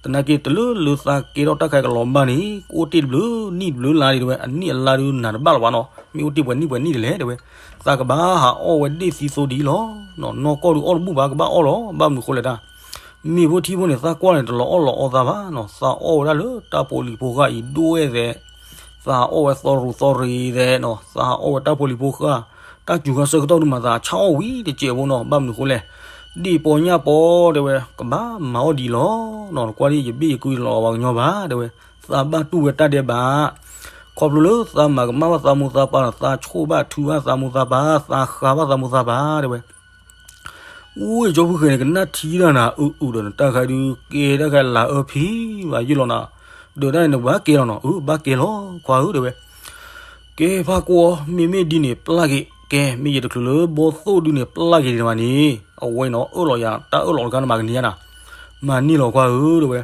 သနာ်က့တလၢလၢသးကဲထီၣ်တၢ်ခါကလီၤဘၣ်န့ၣ် ကအိၣ်တ့ၢ်တဘျုးနံၣ်တဘျုးလါဒံး တဲဝဲ, အနံၣ်အလါဒုးနၤတဘၣ်လီၤဘၣ်နီၤ, မ့ၢ်အိၣ်တ့ၢ်ပှဲၤနံၣ်ပှဲၤနံၣ်ဒ်လဲၣ် တဲဝဲ. သးကဘၣ်ဟးအီၣ်ဝဲဒ့ၣ်သံသိဒ်အံၤလီၤ. နီၢ်ကီၢ်ဒုးအီၣ်တဘူၣ်ဘၣ် ကဘၣ်အီၣ်လီၤ, ဘၣ်မနုၤဃိလဲၣ်တၢ် မ့ၢ်ဖိထံဖိန့ၣ် သးကွၢ်န့ၣ် တလီၤအီၣ်လီၤအီသးဘၣ်နီၤ, သးအီၣ်ဝဲဒၣ်လၢတၢ်ဖိလံၤဖိဃၢ်အံၤဒိၣ်ဝဲသဲး, သးအီၣ်ဝဲသီရူၤသီရ့ၤသဲးနီၤ, သးအီၣ်ဝဲတၢ်ဖိလံၤဖိဃၢ်, တၢ်စူၤခါဆၢကတီၢ်ဒုးမၤသးဆၣ်အီၣ်ဝံၤတစဲးဖိနီၤ, ဘၣ်မနုၤဃိလဲၣ်, ဒ့ၣ်ပီညၣ်ပီ တဲဝဲ, ကဘၣ်မၤအီၣ်ဒ်အံၤလီၤနီၤ, နကွၢ်ဒ်ယဘ့ၣ်ယကွံလီၤပှၤကညီဘၣ် တဲဝဲ, သးဘၣ်တူၢ်ဝဲတၢ်ဒဲးဘး, ခီဖျိလၢသးမၤကမၣ်ဘၣ်သးမိၢ်သးပၢ်နီၤ, သးဆိၣ်ဘၣ်ထုဘၣ်သးမိၢ်သးပၢ်, သးဃါဘၣ်သးမိၢ်သးပၢ် တဲဝဲ. အူဝဲကၠီဖုဃဲၤန့ၣ် ကနၣ်ထံတၢ်နၤ အုးအုးဒီးနတၢ်ခါဒုး ကဲတၢ်ခါလၢအၢဖံဘၣ်ယုၢ်လီၤနၤ, ဒီးတၢ်န့ၣ်နဘၣ်ကဲလီၤနီၤ, အၢ ဘၣ်ကဲလီၤခွါဧၢ တဲဝဲ. ကဲဖးကွီ မ့မ့ၢ်ဒ်န့ၣ်ပျၢ်က့ၤ, ကဲမ့ၢ်ယတချုးလၢဘီသိၣ်ဒုးန့ၣ် ပျၢ်က့ၤဒံးမးန့ၣ် အဝဲနီၤ အၢၣ်လီၤယၤ တၢ်အၢၣ်လီၤတခါနမၤကနံၤညါနၤ, မၤန့ၢ်လီၤခွါဧၢ တဲဝဲ.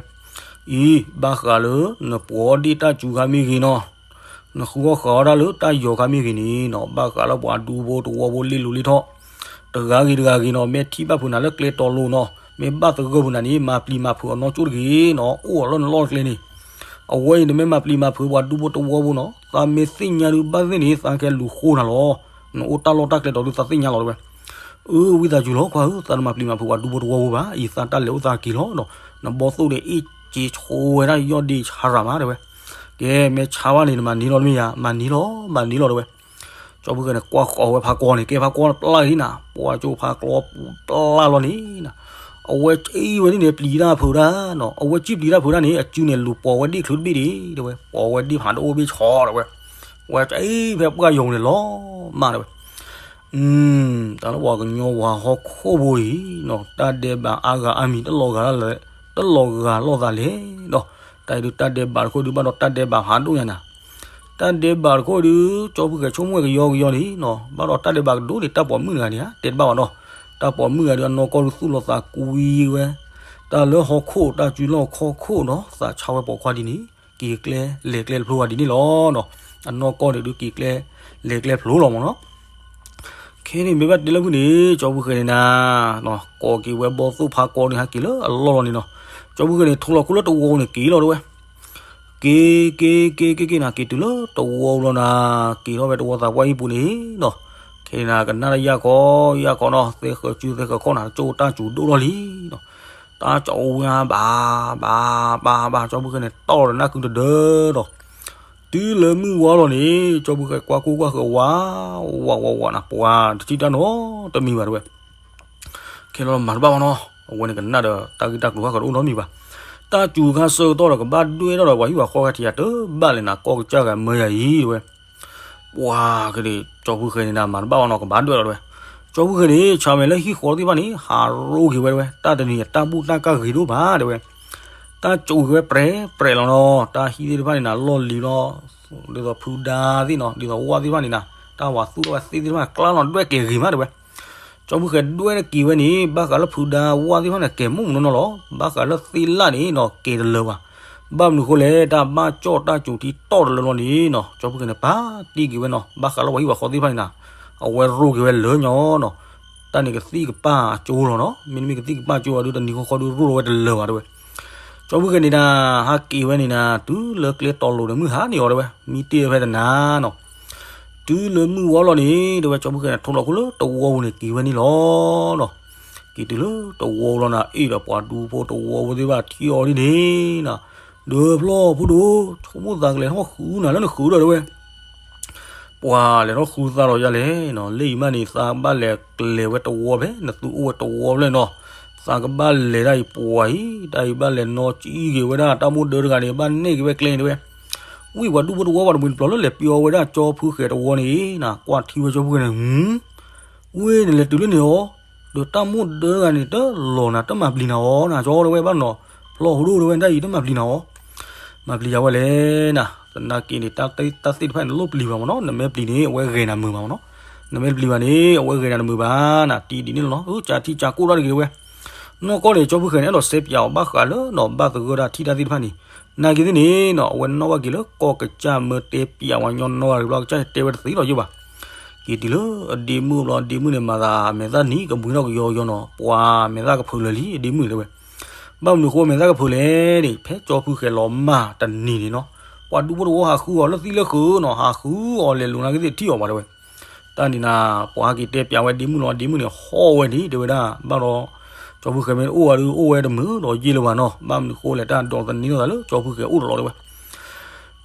အံၤ ဘၣ်ဃးလၢနပှီၢ်ဒ့ၣ်တၢ်စူၤခါမ့ၢ်ဂ့ၤနီၤ နဃုအီၣ်ဃုအီတၢ်လၢတၢ်ယီၤခါမ့ၢ်ဂ့ၤန့ၣ်နီၤ, ဘၣ်ဃးလၢပှၤဒူဖိတဝီဖိလ့လိၤလ့ထီၣ်, တဂၤဂ့ၤတဂၤဂ့ၤနီၤ, မ့ၢ်ထံၣ်ဘၣ်ဖုးနၤလၢကျဲတီလိၤနီၤ, မ့ၢ်ဘၣ်သဂၢၢ်ဖုးနၤန့ၣ် မၤပျံၤမၤဖုးအီၤနီၢ်ကၠိတဂ့ၤနီၤ, အိၣ်အီၤလၢနလီၢ်တကျဲန့ၣ်. အဝဲအံၤနမ့ၢ်မၤပျံၤမၤဖုးပှၤဒူဖိတဝီဖိနီၤ, သးမ့ၢ်သ့ၣ်ညါဒုးဘၣ်သ့ၣ်န့ၣ် သးကဲလူၤဃိနၤလီၤ, နအိၣ်တၢ်လီၢ်တၢ်ကျဲတီဒုးသးသ့ၣ်ညါလီၤ တဲဝဲ. အၢ ဝံသးစူၤလီၤခွါဧၢ, သးတမၤပျံၤမၤဖုးပှၤဒူဖိတဝီဖိဘၣ်, အံၤသးတၢ်လဲၤအိၣ်သးက့ၤလီၤနီၤ, နဘီသိၣ်ဒီးအ့ၣ်က့ၤဆိဝဲဒၣ် ယီၢ်ဒ့ဆါရၤမး တဲဝဲ. ကဲမ့ၢ်ဆါဘၣ်န့ၣ် နမၤန့ၢ်လီၤတမ့ၢ်ယၤ, မၤန့ၢ်လီၤ မၤန့ၢ်လီၤ တဲဝဲ. ကၠီဖုဃဲၤန့ၣ် ကွၢ်ဃီၤဝဲဖးကွီန့ၣ် ကဲဖးကွီပျၢ်လံနၤ, ပှၤကၠိဖးကွီပျၢ်လီၤန့ၣ်နၤ, အဝဲအံၤဝဲဒ်န့ၣ် ပျံၤတၢ်ဖုးတၢ်နီၤ, အဝဲစံၣ်ပျံၤတၢ်ဖုးတၢ်န့ၣ် အစုန့ၣ်လူၤပိာ်ဝဲဒ့ၣ်ချုးတဘ့ၣ်ဒံး တဲဝဲ, ပိာ်ဝဲဒ့ၣ်ဖးဒိၣ်အိၣ်ဘ့ၣ်ဆီ တဲဝဲ. ဝဲအံၤဖဲပှၢ်ယီၤန့ၣ်လီၤမး တဲဝဲ. တၢ်လၢပှၤကညီဝၤဟီၣ်ခိၣ်ဖိအံၤနီၤ, တၢ်ဒဲးဘးအါဂၤအါမံၤ တလီၤဂာ်လီၤသးလဲၣ်ဒီး, တၢ်အံၤဒုး တၢ်ဒဲးဘးတခိၣ်ဒုး ဘၣ်ဒီးတၢ်ဒဲးဘးဖးဒိၣ်ညါနၤ, တၢ်ဒဲးဘးတခိၣ်ဒုး ကၠီဖုဃဲၤဆိကမိၣ်ဝဲကယီကယီန့ၣ်နီၤ, ဘၣ်ဒီးတၢ်ဒဲးဘးကဒိၣ်န့ၣ် တၢ်ပိာ်မုၣ်တဂၤန့ၣ် တဲတဘၣ်ဘၣ်နီၤ, တၢ်ပိာ်မုၣ်တဂၤဒုး အနီၢ်ကီၢ်ဒုးသူၣ်လီၤသးကွံဝဲ, တၢ်လၢဟီၣ်ခိၣ်တၢ်စုလီၢ်ခီၣ်ခိၣ်နီၤ, သးဆါဝဲပိာ်ခွါဒ်န့ၣ်, က့ၤကျဲလဲၤကျဲတဖျိဝဲဒ်န့ၣ်လီၤနီၤ, အနီၢ်ကီၢ်န့ၣ်ဒုး က့ၤကျဲလဲၤကျဲဖျိလီၤမးနီၤ. ခဲန့ၣ်မ့ၢ်ဘၣ်တဲလၢဖုၣ်န့ၣ် ကၠီဖုဃဲၤန့ၣ်နၤ, ကိးက့ၤဝဲဘီသိၣ်ဖးကွီန့ၣ် ဟဲက့ၤလၢအလီၢ်လီၤန့ၣ်နီၤ, ကၠီဖုဃဲၤန့ၣ် ထိလီၤခိၣ်လၢတဝီပူၤန့ၣ် က့ၤလီၤတဲဝဲ, က့ၤ က့ၤ က့ၤ က့ၤ က့ၤနၤ က့ၤတုၤလၢတဝီပူၤလီၤနၤ, က့ၤထီၣ်ဝဲတဝီသးပှၢ်ဟံၣ်ပူၤန့ၣ်နီၤ, ခဲန့ၣ်နၤ ကနၣ်လၢယၢ်ခီ ယၢ်ခီနီၤ, သဲဃၢၤစုသဲဃၢၤခီၣ်နၤ, ကၠိတၢ်စူၤဒိၣ်လီၤလံနီၤ, တၢ်ကၠီဝဲဘၣ် ဘၣ် ဘၣ် ဘၣ် ကၠီဖုဃဲၤန့ၣ် တီၢ်ဒီးနၢ်ကုတဒၢဒီး တုၤလၢမုၢ်ဝါလီၤန့ၣ် ကၠီဖုဃဲၤကွၢ်ကိၢ်ကွၢ်ဃၢၤဝး ဝး ဝး ဝးနၤ ပှၤတထံၣ်တၢ်နီတမံၤဘၣ်တဲဝဲ, ခဲလီၤမၤတဘၣ်ဘၣ်နီၤ, အဝဲန့ၣ်ကနၣ်ဒီးတၢ်ဂ့ၢ်တၢ်ကျိၤဃၣ်ဃၢၤတအိၣ်နီတမံၤဘၣ်, တၢ်စူၤခါဆၢကတီၢ်ဒီးကဘၣ်ဒွဲၣ်ထီၣ်ဒီးပှၤဟံၣ်ပှၤဃီခါထံးယၤတဘၣ်လဲၣ်နၤ, ကီၢ်ကစၢ်ဂၤမၢယၤအံၤတဲဝဲ ပှၤက့ၤန့ၣ် ကၠီဖုဃဲၤန့ၣ်နၤ မၤတဘၣ်ဘၣ်နီၤ, ကဘၣ်ဒွဲၣ်လီၤတဲဝဲ, ကၠီဖုဃဲၤန့ၣ် ဆၣ်မဲာ်လၢဟံၣ်ဃီသ့ၣ်တဖၣ်န့ၣ် ဟးရိက့ၤဝဲတဲဝဲ, တၢ်တနံၤအတၢ်ဘူၣ်တၢ်ကၢ်ဂ့ၤဒိၣ်ဘၣ်တဲဝဲ, တၢ်စူၤက့ၤဝဲပြဲၤပြဲၤလီၤနီၤ, တၢ်ဟံၣ်သ့ၣ်တဖၣ်န့ၣ်နၤ လီၢ်လံၤလီၤ, ဒ်သိးဖုဒါသ့ၣ်နီၤ, ဒ်သိးဝၣ်သ့ၣ်တဖၣ်န့ၣ်နၤ, တၢ်ဝၤသူၣ်ထီၣ်ဝဲသ့ၣ်တဖၣ် ကျါလီၤဒွဲၣ်ကဲၤဂ့ၤမးတဲဝဲ ကၠီဖုဃဲၤဒွဲၣ်တက့ၤဝဲန့ၣ် ဘၣ်ဃးလၢဖုဒါဝၣ်သ့ၣ်တဖၣ်န့ၣ် ကဲၤမိၣ်မူနီၢ်နီၢ်လီၤ. ဘၣ်ဃးလၢသ့ၣ်လၣ်န့ၣ်နီၤ ကဲၤတလၢာ်ဘၣ်. ဘၣ်မနုၤဃိလဲၣ် တၢ်ဘၣ်ကၠီၣ်တၢ်စူၤထံတီၢ်တလၢာ်လီၤန့ၣ်နီၤ ကၠီဖုဃဲၤန့ၣ် ပာ်တ့ၢ်က့ၤဝဲနီၤ. ဘၣ်ဃးလၢပှၤဟံၣ်ပှၤဃီသ့ၣ်တဖၣ်န့ၣ်နၤ အဝဲရိက့ၤဝဲလၢာ်ညီနီၤ. တၢ်န့ၣ်ကသံၣ်ကပၢ်အကၠိလီၤနီၤ. မ့တမ့ၢ်ကသံၣ်ကပၢ်ကၠိအီၤဒုး တနံၤဃီဃီဒုး ရိၣ်လီၤဝဲတလၢာ်ဘၣ်တဲဝဲ. ကၠီဖုဃဲၤန့ၣ်နၤ ဟးက့ၤဝဲန့ၣ်နၤ တုၤလၢကျဲတီၤလိၤဒီးမုၢ်ဟါန့ၣ်အီၤတဲဝဲ မံတ့ၢ်ဝဲဖဲတနၤနီၤ. တုၤလၢမုၢ်ဝါလီၤန့ၣ် တဲဝဲ ကၠီဖုဃဲၤန့ၣ် ထိၣ်လီၤခိၣ်လၢတဝီပူၤန့ၣ် က့ၤဝဲန့ၣ်လီၤနီၤ. က့ၤတုၤလၢတဝီပူၤလီၤနၤ အ့ၣ်ဒီးပှၤဒူဖိတဝီဖိသ့ၣ်တဖၣ်ထံၣ်အီၤဒ်န့ၣ်နၤ ဒီးဖျီၣ်ဖိဒိၣ် ဆိကမိၣ်သးကလဲၤထီၣ်ဃုနၤလၢနဃုဒီးတဲဝဲ ပှၤလဲၤထီၣ်ဃုသးဒီးယၤလဲၣ်နီၤ. လၢအံၤမးန့ၣ် သးဘၣ်လဲၤကျဲၤဝဲတဝီဖဲ နသုအိၣ်ဝဲတဝီဖဲလဲၣ်နီၤ. သးကဘၣ်လဲၤဒၣ်အံၤပှၤအံၤ တၢ်အံၤဘၣ်လဲၤနီၢ်ကံက့ၤဝဲဒၣ် တၢ်မိၣ်ဒၢတဂၤန့ၣ် ဘၣ်နဲၣ်က့ၤဝဲကျဲန့ၣ်တဲဝဲ. ဝံၣ်ပှၤဒူဖိတဝီပှၤတမှံၤတပျီၤလၢလဲၤပျီဝဲဒၣ်ကၠီဖုဃဲၤတဝီန့ၣ်နၤ ကွၢ်ထံဝဲကၠီဖုဃဲၤန့ၣ် ဝံၣ်နလဲၤတုၤလၢန့ၣ်အီၤ ဒီးတၢ်မိၣ်ဒၢတဂၤန့ၣ် တလီၤနၤ တမၤပျံၤနၤအီၤနၤ ကၠီတဲဝဲဘၣ်နီၤ ဖျီၣ်ဖိဒိၣ်တဲဝဲ တၢ်အံၤတမၤပျံၤနၤအီၤ မၤပျံၤယၤဝဲလဲၣ်နၤ. သနာ်က့န့ၣ် တၢ်သ့ၣ်တဖၣ်န့ၣ် တလိၣ်ပျံၤဘၣ်မ့ၢ်နီၤ. နမ့ၢ်ပျံၤန့ၣ် အဝဲဂဲၤနၤမုာ်ဘၣ်မ့ၢ်နီၤ. နမ့ၢ်ပျံၤဘၣ်န့ၣ် အဝဲဂဲၤနၤတမုာ်ဘၣ်နၤ. တံၤဒ်န့ၣ်လီၤ. ကၠးထံကၠးကိၢ်တၢ်တဂ့ၤတဲဝဲ. နီၢ်ကီၢ်န့ၣ် ကၠီဖုဃဲၤန့ၣ် အဲၣ်ဒိးစဲပၠးအီၤဘၣ်ဃးလၢနီၤ ဘၣ်သဂၢၢ်တၢ်ထံၣ်တၢ်သ့ၣ်တဖၣ်န့ၣ် နာ်က့သ့ၣ်န့ၣ်နီၤ အဝဲနီၣ်ဘၣ်က့ၤလၢကီၢ်ကစၢ်မၢတဲပၠးဝဲညီနီၢ်ဂၤတဘျီ ကစၢ်တဲဝဲတသ့လီၤယိဘၣ်. က့ၤတုၤလၢအဒ့မုၣ်အဘျီ အဒ့မုၣ်န့ၣ် မၤသးမဲာ်သၣ်နံၤကဘှံးထီၣ်ကယီကယီနီၤ, ပှၤမဲာ်သၣ်ကဖုးလၢာ်လံ အဒ့မုၣ်န့ၣ်တဲဝဲ. ဘၣ်မနုၤဃိမဲာ်သၣ်ကဖုးလဲၣ်န့ၣ် ဖဲကၠီဖုဃဲၤလီၤမၢ်တနံၤန့ၣ်နီၤ, ပှၤဒူဖိတဝီဟးဃုအီၤလၢသံလၢဃုာ်နီၤ, ဟးဃုအီၤလဲၤလိၤနာ်က့သ့ၣ်ထံၣ်အီၤဘၣ်တဲဝဲ. တၢ်န့ၣ်နၤ ပှၤဟဲက့ၤတဲပၠးဝဲဒ့မုၣ်လီၤ, ဒ့မုၣ်န့ၣ်ဟီၣ်ဝဲန့ၣ် တဲဝဲဒၣ် ဘၣ်ဒီး ကၠီဖုဃဲၤမ့ၢ်တအိၣ်ဝဲဒီး အိၣ်ဝဲတမုာ်ဒီးယ့ၢ်လၢၤဘၣ်နီၤ, ဘၣ်မနုၤဃိလဲၣ် တၢ်ဒိးသန့ၤထီၣ်သးလၢကၠီဖုဃဲၤအိၣ်တလီၤတဲဝဲ.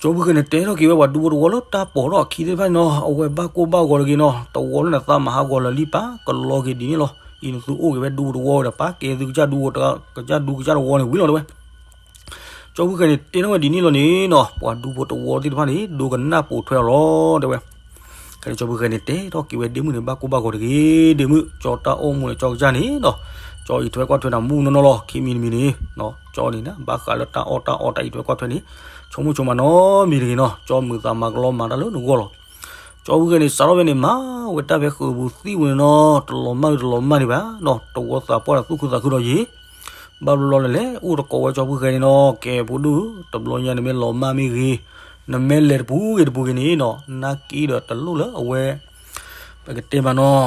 ကၠီဖုဃဲၤန့ၣ် တဲထီၣ်က့ၤဝဲပှၤဒူဖိတဝီလၢတၢ်ပိာ်ထီၣ်အခံသ့ၣ်တဖၣ်န့ၣ်နီၤ, အဝဲဘၣ်ကိၢ်ဘၣ်ဂီၤတဂ့ၤနီၤ, တဝီလၢနသးမၤဟးဂီၤလၢာ်လံပၢ် ကလီက့ၤဒ်န့ၣ်လီၤ, အံၤနသုအိၣ်က့ၤဝဲဒူဖိတဝီဝဲဒီး ပာ်ကဲသုကစၢ်ဒူဖိ ကစၢ်ဒူကစၢ်တဝီန့ၣ်ဝံၤလီၤတဲဝဲ. ကၠီဖုဃဲၤန့ၣ် တဲထီၣ်ဝဲဒ်န့ၣ်လီၤန့ၣ်နီၤ, ပှၤဒူဖိတဝီသ့ၣ်တဖၣ်န့ၣ် ဒိကနၣ်ပိာ်ထွဲအီၤလီၤတဲဝဲ. ခဲန့ၣ်ကၠီဖုဃဲၤန့ၣ် တဲထီၣ်က့ၤဝဲဒ့မုၣ်န့ၣ် ဘၣ်ကိၢ်ဘၣ်ဂီၤတဂ့ၤ, ဒ့မုၣ် ကၠီတၢ်အိၣ်မူန့ၣ် ကၠီကစၢ်န့ၣ်နီၤ, ကၠီအံးထွဲကွၢ်ထွဲနၤမူနီၢ်နီၢ်လီၤ, ခံမံၤတမံၤန့ၣ်နီၤ, ကၠီန့ၣ်နၤ ဘၣ်ဃးလၢတၢ်အီၣ်တၢ်အီတၢ်အံးထွဲကွၢ်ထွဲန့ၣ် ဆိကမိၣ်ဆိကမးနီတမံၤတဂ့ၤနီၤ, ကၠီမုာ်သးမၤကလီမၤတၢ်လၢနဂီၢ်လီၤ. ကၠီဖုဃဲၤန့ၣ် စးထီၣ်ဖဲန့ၣ် မၤဝဲတၢ်ဖဲဃုာ်ပူၤသံပူၤန့ၣ်နီၤ, တလီၤမၢ်တလီၤမၢ်ဒံးဘၣ်နီၤ, တဝီသးပှၢ်ဒီးသူၣ်ခုသးခုဒီးယံာ် ဘၣ်ဘျီဘျီလဲၣ်လဲၣ် အိၣ်တကိးဝဲကၠီဖုဃဲၤန့ၣ်နီၤ, ကဲဖိဒိၣ် တဘျီညါနမ့ၢ်လီၤမၢ်မ့ၢ်ဂ့ၤ, နမ့ၢ်လဲၤတပူၤဂ့ၤတပူၤဂ့ၤန့ၣ်နီၤ, နာ်က့ဒီးတလိၣ်လၢအဝဲ ပကတဲမးနီၤ,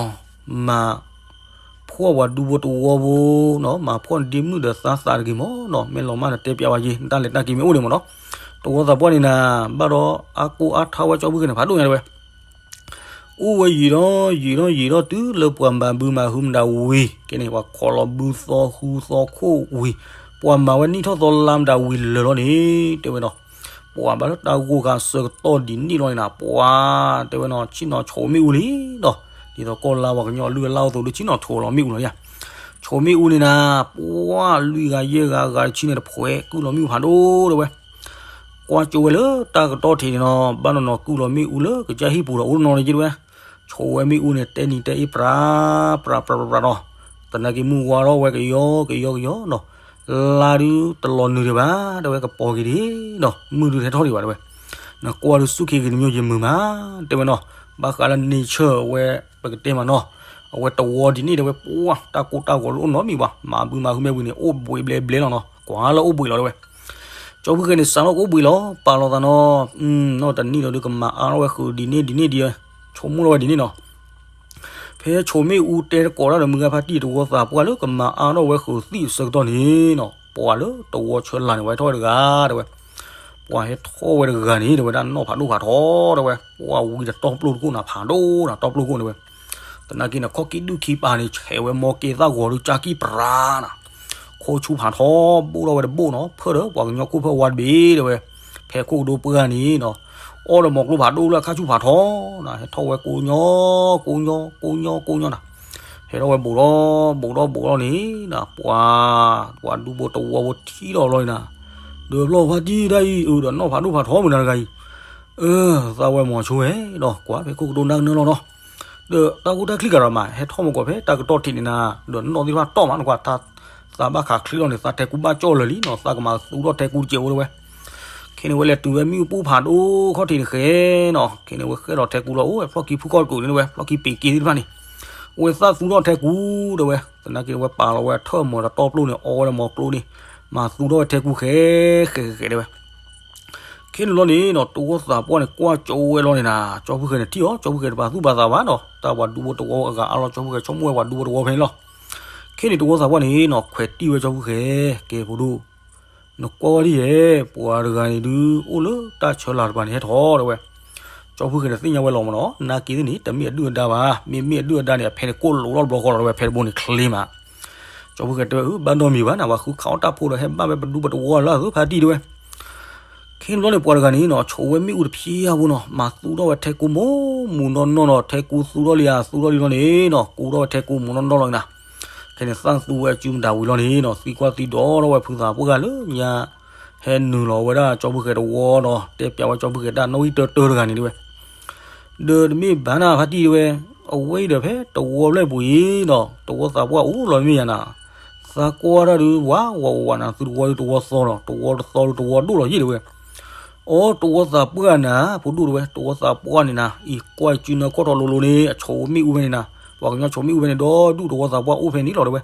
မၤ ဖှီၣ်ပှၤဒူဖိတဝီဖိနီၤ, မၤဖှီၣ်နဒ့မုၣ်ဒီးသးသးတဂ့ၤမးနီၤ, မ့ၢ်လီၤမၢ်နတဲပၠးဝဲယ့ၤ နတၢ်လဲၤတၢ်က့ၤမ့ၢ်အိၣ်ဒံးမးနီၤ, တဝီသးပှၢ်န့ၣ်နၤ, ဘၣ်ဒီးအါကိၢ်အါထါဝဲကၠီဖုဃဲၤန့ၣ် ဖးဒိၣ်ညါတဲဝဲ အိၣ်ဝဲယံာ်ဒီးယံာ်ဒီးယံာ်ဒီးတုၤလၢပှၤမၤဘုမၤဟုမတၤဝံၤ, ကဲန့ၣ် ပှၤခိးလီၤဘုသီဟုသီခိၣ်ဝံၤ, ပှၤမၤဝဲနံၣ်ထီၣ်သီလါမတၤဝံၤလၢာ်လီၤန့ၣ် တဲဝဲနီၤ, ပှၤဘၣ်လၢတၢ်ဂိၢ်ခါအဆၢကတီၢ်ဒ်န့ၣ်လီၤန့ၣ်နၤ, ပှၤတဲဝဲနီၤ ဆ့ၣ်နီၤဆိးမ့ၣ်အူလံနီၤ, ဒ်သိးကီၢ်လါပှၤကညီအလုၢ်အလၢ်အိၣ်သိးဒီး ဆ့ၣ်နီၤဆိးလီၤမ့ၣ်အူလီၤယါ, ဆိးမ့ၣ်အူန့ၣ်နၤ, ပှၤလွံၢ်ဂၤယဲၢ်ဂၤဂၤတဆံန့ၣ်တဖှဲး ကုၢ်လီၤမ့ၣ်အူဖးဒိၣ်တဲဝဲ ကွၢ်ကၠိဝဲလၢတၢ်ကတီၢ်ထံးန့ၣ်နီၤ, ဘၣ်နီၤနီၤကုၢ်လီၤမ့ၣ်အူလၢကစၢ်ဟံၣ်ပူၤဒီးအိၣ်နီၤန့ၣ်က့တဲဝဲ, ဆိးဝဲမ့ၣ်အူန့ၣ် တဲနံၤတဲအ့ၣ်ပြး ပြးပြးပြးပြးနီၤ, သနာ်က့မုၢ်ဝါထီၣ်ဝဲကယီကယီကယီနီၤ, လါဒုတလီၤနုာ်ဒံးဘၣ် တဲဝဲကပီၤက့ၤဒံးနီၤ, မုၢ်ဒုထဲထီၣ်ဒံးဘၣ်တဲဝဲ, နကွၢ်ဒုစူၢ်က့ၤဂ့ၤတမံၤယမုာ်မး တဲဝဲနီၤ, ဘၣ်ဃးလၢ nature အဝဲ ပကတဲမးနီၤ, အဝဲတဝီဒ်န့ၣ်တဲဝဲ ပှၤတၢ်ကိၢ်တၢ်ဂီၤလၢအိၣ်နီတမံၤဘၣ်, မၤဘုမၤဟုမ့ၢ်ဝံၤန့ၣ် အိၣ်ဘှံးဘျဲဘျဲလီၤနီၤ, ကွၢ်လၢအိၣ်ဘှံးလီၤတဲဝဲ ကၠီဖုဃဲၤန့ၣ် စးထီၣ်ကအိၣ်ဘှံးလီၤ ပာ်လီၤသးနီၤ, နီၢ်တနံၣ်ဒီးဒုးကမၤအါထီၣ်ဝဲဃုာ်ဒ်န့ၣ်ဒ်န့ၣ်ဒ်, ဆိကမိၣ်ထီၣ်ဝဲဒ်န့ၣ်နီၤ, ဖဲဆိးမ့ၣ်အူတဲတကိးတၢ်ဒီးမုၢ်ဂၤဖါတံၢ်တဝီသးပှၢ်လၢကမၤအါထီၣ်ဝဲဃုာ်သံၣ်အဆၢကတီၢ်န့ၣ်နီၤ, ပှၤလၢတဝီဆၢလာ်န့ၣ် ဝဲထီၣ်ဝဲတဂၤတဲဝဲ, ပှၤဟဲထီၣ်ဝဲတဂၤန့ၣ် တဲဝဲဒၣ်နီၣ်ဖးဒိၣ်ဖးထီတဲဝဲ, ပှၤဝံၤဒီးတီပျိၢ်တကိၣ်နၤဖးဒိၣ်နၤ တီပျိၢ်ကိၣ်န့ၣ်ဝဲ သနာ်က့န့ၣ် ခီၣ်ကံၣ်ဒုၣ်ခံပာ်န့ၣ် ဆဲးဝဲမီကဲသၣ်ဂီၤဒုးကၠၢ်ကံၣ်ပြးနၤ, ခိၣ်ဆူၣ်ဖးထီ ဘိၣ်ထီၣ်ဝဲတဘိၣ်နီၤ, ဖၢၣ်ဒီးပှၤကညီခိၣ်ဖၢၣ်ဝါတဘ့ၣ်တဲဝဲ, ဖဲခိၣ်ကဒိပှၢ်န့ၣ်နီၤ, အီၣ်ဒီးမီၤကျိဖးဒိၣ်လၢအခၣ်ဆူၣ်ဖးထီနၤ, ဟဲထီၣ်ဝဲကိးညီ ကိးညီ ကိးညီ ကိးညီနၤ, ဟဲထီၣ်ဝဲဘူးထီၣ်ဘူးထီၣ်ဘူးထီၣ်န့ၣ်နၤ, ပှၤ ပှၤဒူဖိတဝီဖိထံၣ်ထီၣ်လီၤန့ၣ်နၤ, ဒီးဖျီၣ်ဖါတံၢ်တၢ်အံၤ အၢ ဒီးနီၣ်ဖးဒိၣ်ဖးထီမုၢ်နၤတဂၤအံၤ, အၢ သးဝဲမီၤဆိဝဲဒီး ကွၢ်ဖဲခိၣ်ကဒိနၢ်ကနၢလီၤနီၤ, ဒီးတၢ်ဂိၢ်တၢ်ချံကရၤမး ဟဲထီၣ်မ့ၢ်ကွၢ်ဖဲတၢ်ကတီၢ်ထံးန့ၣ်နၤ, ဒီးနီၣ်သ့ၣ်တဖၣ်တီၢ်မး နကွၢ် သးဘၣ်ခးချံလီၤန့ၣ် သးထဲကူဘၣ်ကၠီၣ်လၢာ်လံနီၤ, သးကမၤသူထီၣ်ထဲကူတစဲးအိၣ်တဲဝဲ, ခဲန့ၣ်ဝဲလဲၤတုၤဝဲမ့ၣ်အူပူၤဖးဒိၣ်ခီၣ်ထံးန့ၣ်ဃဲနီၤ, ခဲန့ၣ်ဝဲဃဲလီၤထဲကူလီၤ အိၣ်ဝဲဖျီၣ်ခံဖုၣ်ခီၣ်တကိးန့ၣ်ဝဲ ဖျီၣ်ခံပ့ၤက့သ့ၣ်တဖၣ်န့ၣ်, ဝဲသးသူထီၣ်ထဲကူတဲဝဲ, သနာ်က့ဝဲပာ်လီၤဝဲထၢၣ်မီၤဒီးတီပျိၢ်န့ၣ် အီဝဲဒီးမီၤကျိန့ၣ်, မၤသူထီၣ်ဝဲထဲကူဃဲ ဃဲဃဲဃဲတဲဝဲ ခဲန့ၣ်လီၤန့ၣ်နီၤ တဝီသးပှၢ်န့ၣ် ကွၢ်ကၠိဝဲလီၤန့ၣ်နၤ, ကၠီဖုဃဲၤန့ၣ်ထံၣ်အီၤ ကၠီဖုဃဲၤတပာ်သူၣ်ပာ်သးဘၣ်နီၤ, တၢ်ပှၤဒူဖိတဝီအဂၤအါလီၤ ကၠီဖုဃဲၤဆိကမိၣ်ဝဲပှၤဒူဖိတဝီဖဲန့ၣ်လီၤ. ခဲန့ၣ်တဝီသးပှၢ်န့ၣ်နီၤ ခွဲးတံၢ်ဝဲကၠီဖုဃဲၤ, ကဲဖိဒိၣ် နကွၢ်ဝဲဒ်ယဲၢ် ပှၤတဂၤန့ၣ်ဒုး အိၣ်လၢတၢ်ဆၢလာ်တပၤန့ၣ်ဟဲထီၣ်တဲဝဲ, ကၠီဖုဃဲၤန့ၣ်သ့ၣ်ညါဝဲလီၤမးနီၤ, နာ်က့သ့ၣ်န့ၣ် တမ့ၢ်အဒုၣ်အဒါဘၣ်, မ့မ့ၢ်အဒုၣ်အဒါန့ၣ် အဖဲန့ၣ်ကိၢ်လိာ်ထီၣ်တဘျီဃီလီၤတဲဝဲ, ဖဲတဘိန့ၣ်ချ့မး ကၠီဖုဃဲၤတဲဝဲ အၢ ဘၣ်နီတမံၤဘၣ်နၤ, ပှၤဃုခးအီၣ်တၢ်ဖိဒီး ဟဲဘၣ်ဝဲပဒူပတဝီလၢအသးဖါတံၢ်တဲဝဲ. ခဲန့ၣ်ဘျီန့ၣ် ပှၤတဂၤန့ၣ်နီၤ ဆိးဝဲမ့ၣ်အူတဖျါဖိနီၤ, မၤသူထီၣ်ဝဲထဲကူမူမူနီၢ်နီၢ်နီၤ, ထဲကူသူထီၣ်လံဧါ သူထီၣ်လံလီၤန့ၣ်နီၤ, ကူထီၣ်ဝဲထဲကူမူနီၢ်နီၢ်လီၤနၤ. ခဲန့ၣ် သၣ်သူဝဲအစုမတၤဝံၤလီၤန့ၣ်နီၤ, သံကွၢ်သံဒိးထီၣ်ဝဲဖုသးပှၢ်လၢညါ ဟဲနုာ်လီၤဝဲဒၣ်ကၠီဖုဃဲၤတဝီနီၤ, တဲပျးဝဲကၠီဖုဃဲၤတၢ်နီၣ်ဂံၢ်တၢတၢတဂၤန့ၣ်တဲဝဲ ဒီးတမ့ၢ်ဘၣ်နၤဖါတံၢ်တဲဝဲ, အဝဲအံၤဒီးဖဲတဝီဖျၢၣ်ပူၤအံၤနီၤ, တဝီသးပှၢ်အိၣ်လီၤမ့ၢ်ယါနၤ, သးကွၢ်တၢ်ဒုး ဝးဝးဝးနၤ, သုတဝီဒုးတဝီသီနီၤ, တဝီတသီဒုးတဝီဒိၣ်လီၤယံၣ်တဲဝဲ. အိ တဝီသးပှၢ်နၤ ဖိဒိၣ်တဲဝဲ, တဝီသးပှၢ်န့ၣ်နၤ အံၤကွၢ်စုနၢခီၣ်ထီၣ်လိၤလိၤန့ၣ် အဆိးမ့ၣ်အူဖဲန့ၣ်နၤ, ပှၤကညီဆိးမ့ၣ်အူဖဲန့ၣ် ဒီဒူၣ်တဝီသးပှၢ်အိၣ်ဖဲန့ၣ်လီၤတဲဝဲ.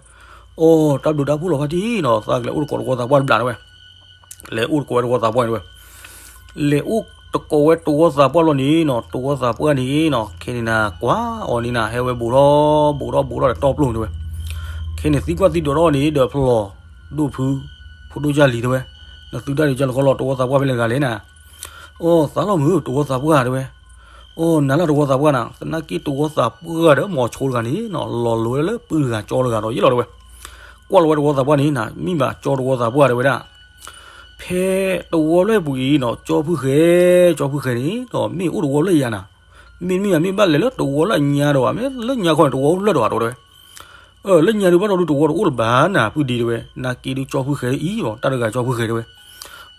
အိ တၢ်ဘျုးတၢ်ဖှိၣ်လီၤဖါတံၢ်နီၤ, သးကလဲၤအိၣ်တကိးတဝီသးပှၢ်တဘျီတဲဝဲ. လဲၤအိၣ်တကိးဝဲတဝီသးပှၢ်န့ၣ်တဲဝဲ. လဲၤအိၣ် တကိးဝဲတဝီသးပှၢ်လီၤန့ၣ်နီၤ, တဝီသးပှၢ်န့ၣ်နီၤ, ခဲန့ၣ်နၤ ကွၢ်အီၤန့ၣ်နၤ ဟဲဝဲဘူးထီၣ်ဘူးထီၣ်ဘူးထီၣ်ဒီးတီပျိၢ်န့ၣ်တဝဲ, ခဲန့ၣ်သံကွၢ်သံဒိးထီၣ်န့ၣ် ဒီးဖျီၣ်ဒိၣ်ဖု ဖိဒိၣ်ကၢ်လံၤတဝဲ, နသုတၢ်ဒုးကၢ်လီၤခီလီၤ တဝီသးပှၢ်ဖဲလဲၣ်တဂၤလဲၣ်နၤ, အိ သးလီၤမုၢ် တဝီသးပှၢ်တဝဲ, အိ နၤလၢတဝီသးပှၢ်နၤ, သနာ်က့တဝီသးပှၢ်ဒီး မီၤဆိတဂၤန့ၣ်နီၤ လီၤလိၤလၢပုၢ်တဂၤကၠီတဂၤဒီးယ့ၢ်လီၤတဝဲ, ကွၢ်လီၤဝဲတဝီသးပှၢ်န့ၣ်နၤ မ့ၢ်ဘၣ်ကၠီတဝီသးပှၢ်တဝဲဒၣ် ဖဲတဝီလၢပူၤအံၤနီၤ ကၠီဖုဃဲၤ ကၠီဖုဃဲၤန့ၣ်ဒီး မ့ၢ်အိၣ်တဝီလၢယၤနၤ, မ့တမ့ၢ်ယၤမ့ၢ်ဘၣ်လဲၤလၢတဝီလၢအညါဒီးဘၣ် မ့ၢ်လၢညါခီန့ၣ် တဝီအိၣ်ဖျၢၣ်ဒီးဘၣ်တဝဲ, လၢညါဒုးဘၣ်ဒီးဒုးတဝီတအိၣ်လၢၤဘၣ်နၤ ပုၢ်ဒ့တဝဲ, နာ်က့ဒုးကၠီဖုဃဲၤအံၤဒီး တၢ်တဂၤကၠီဖုဃဲၤတဝဲ,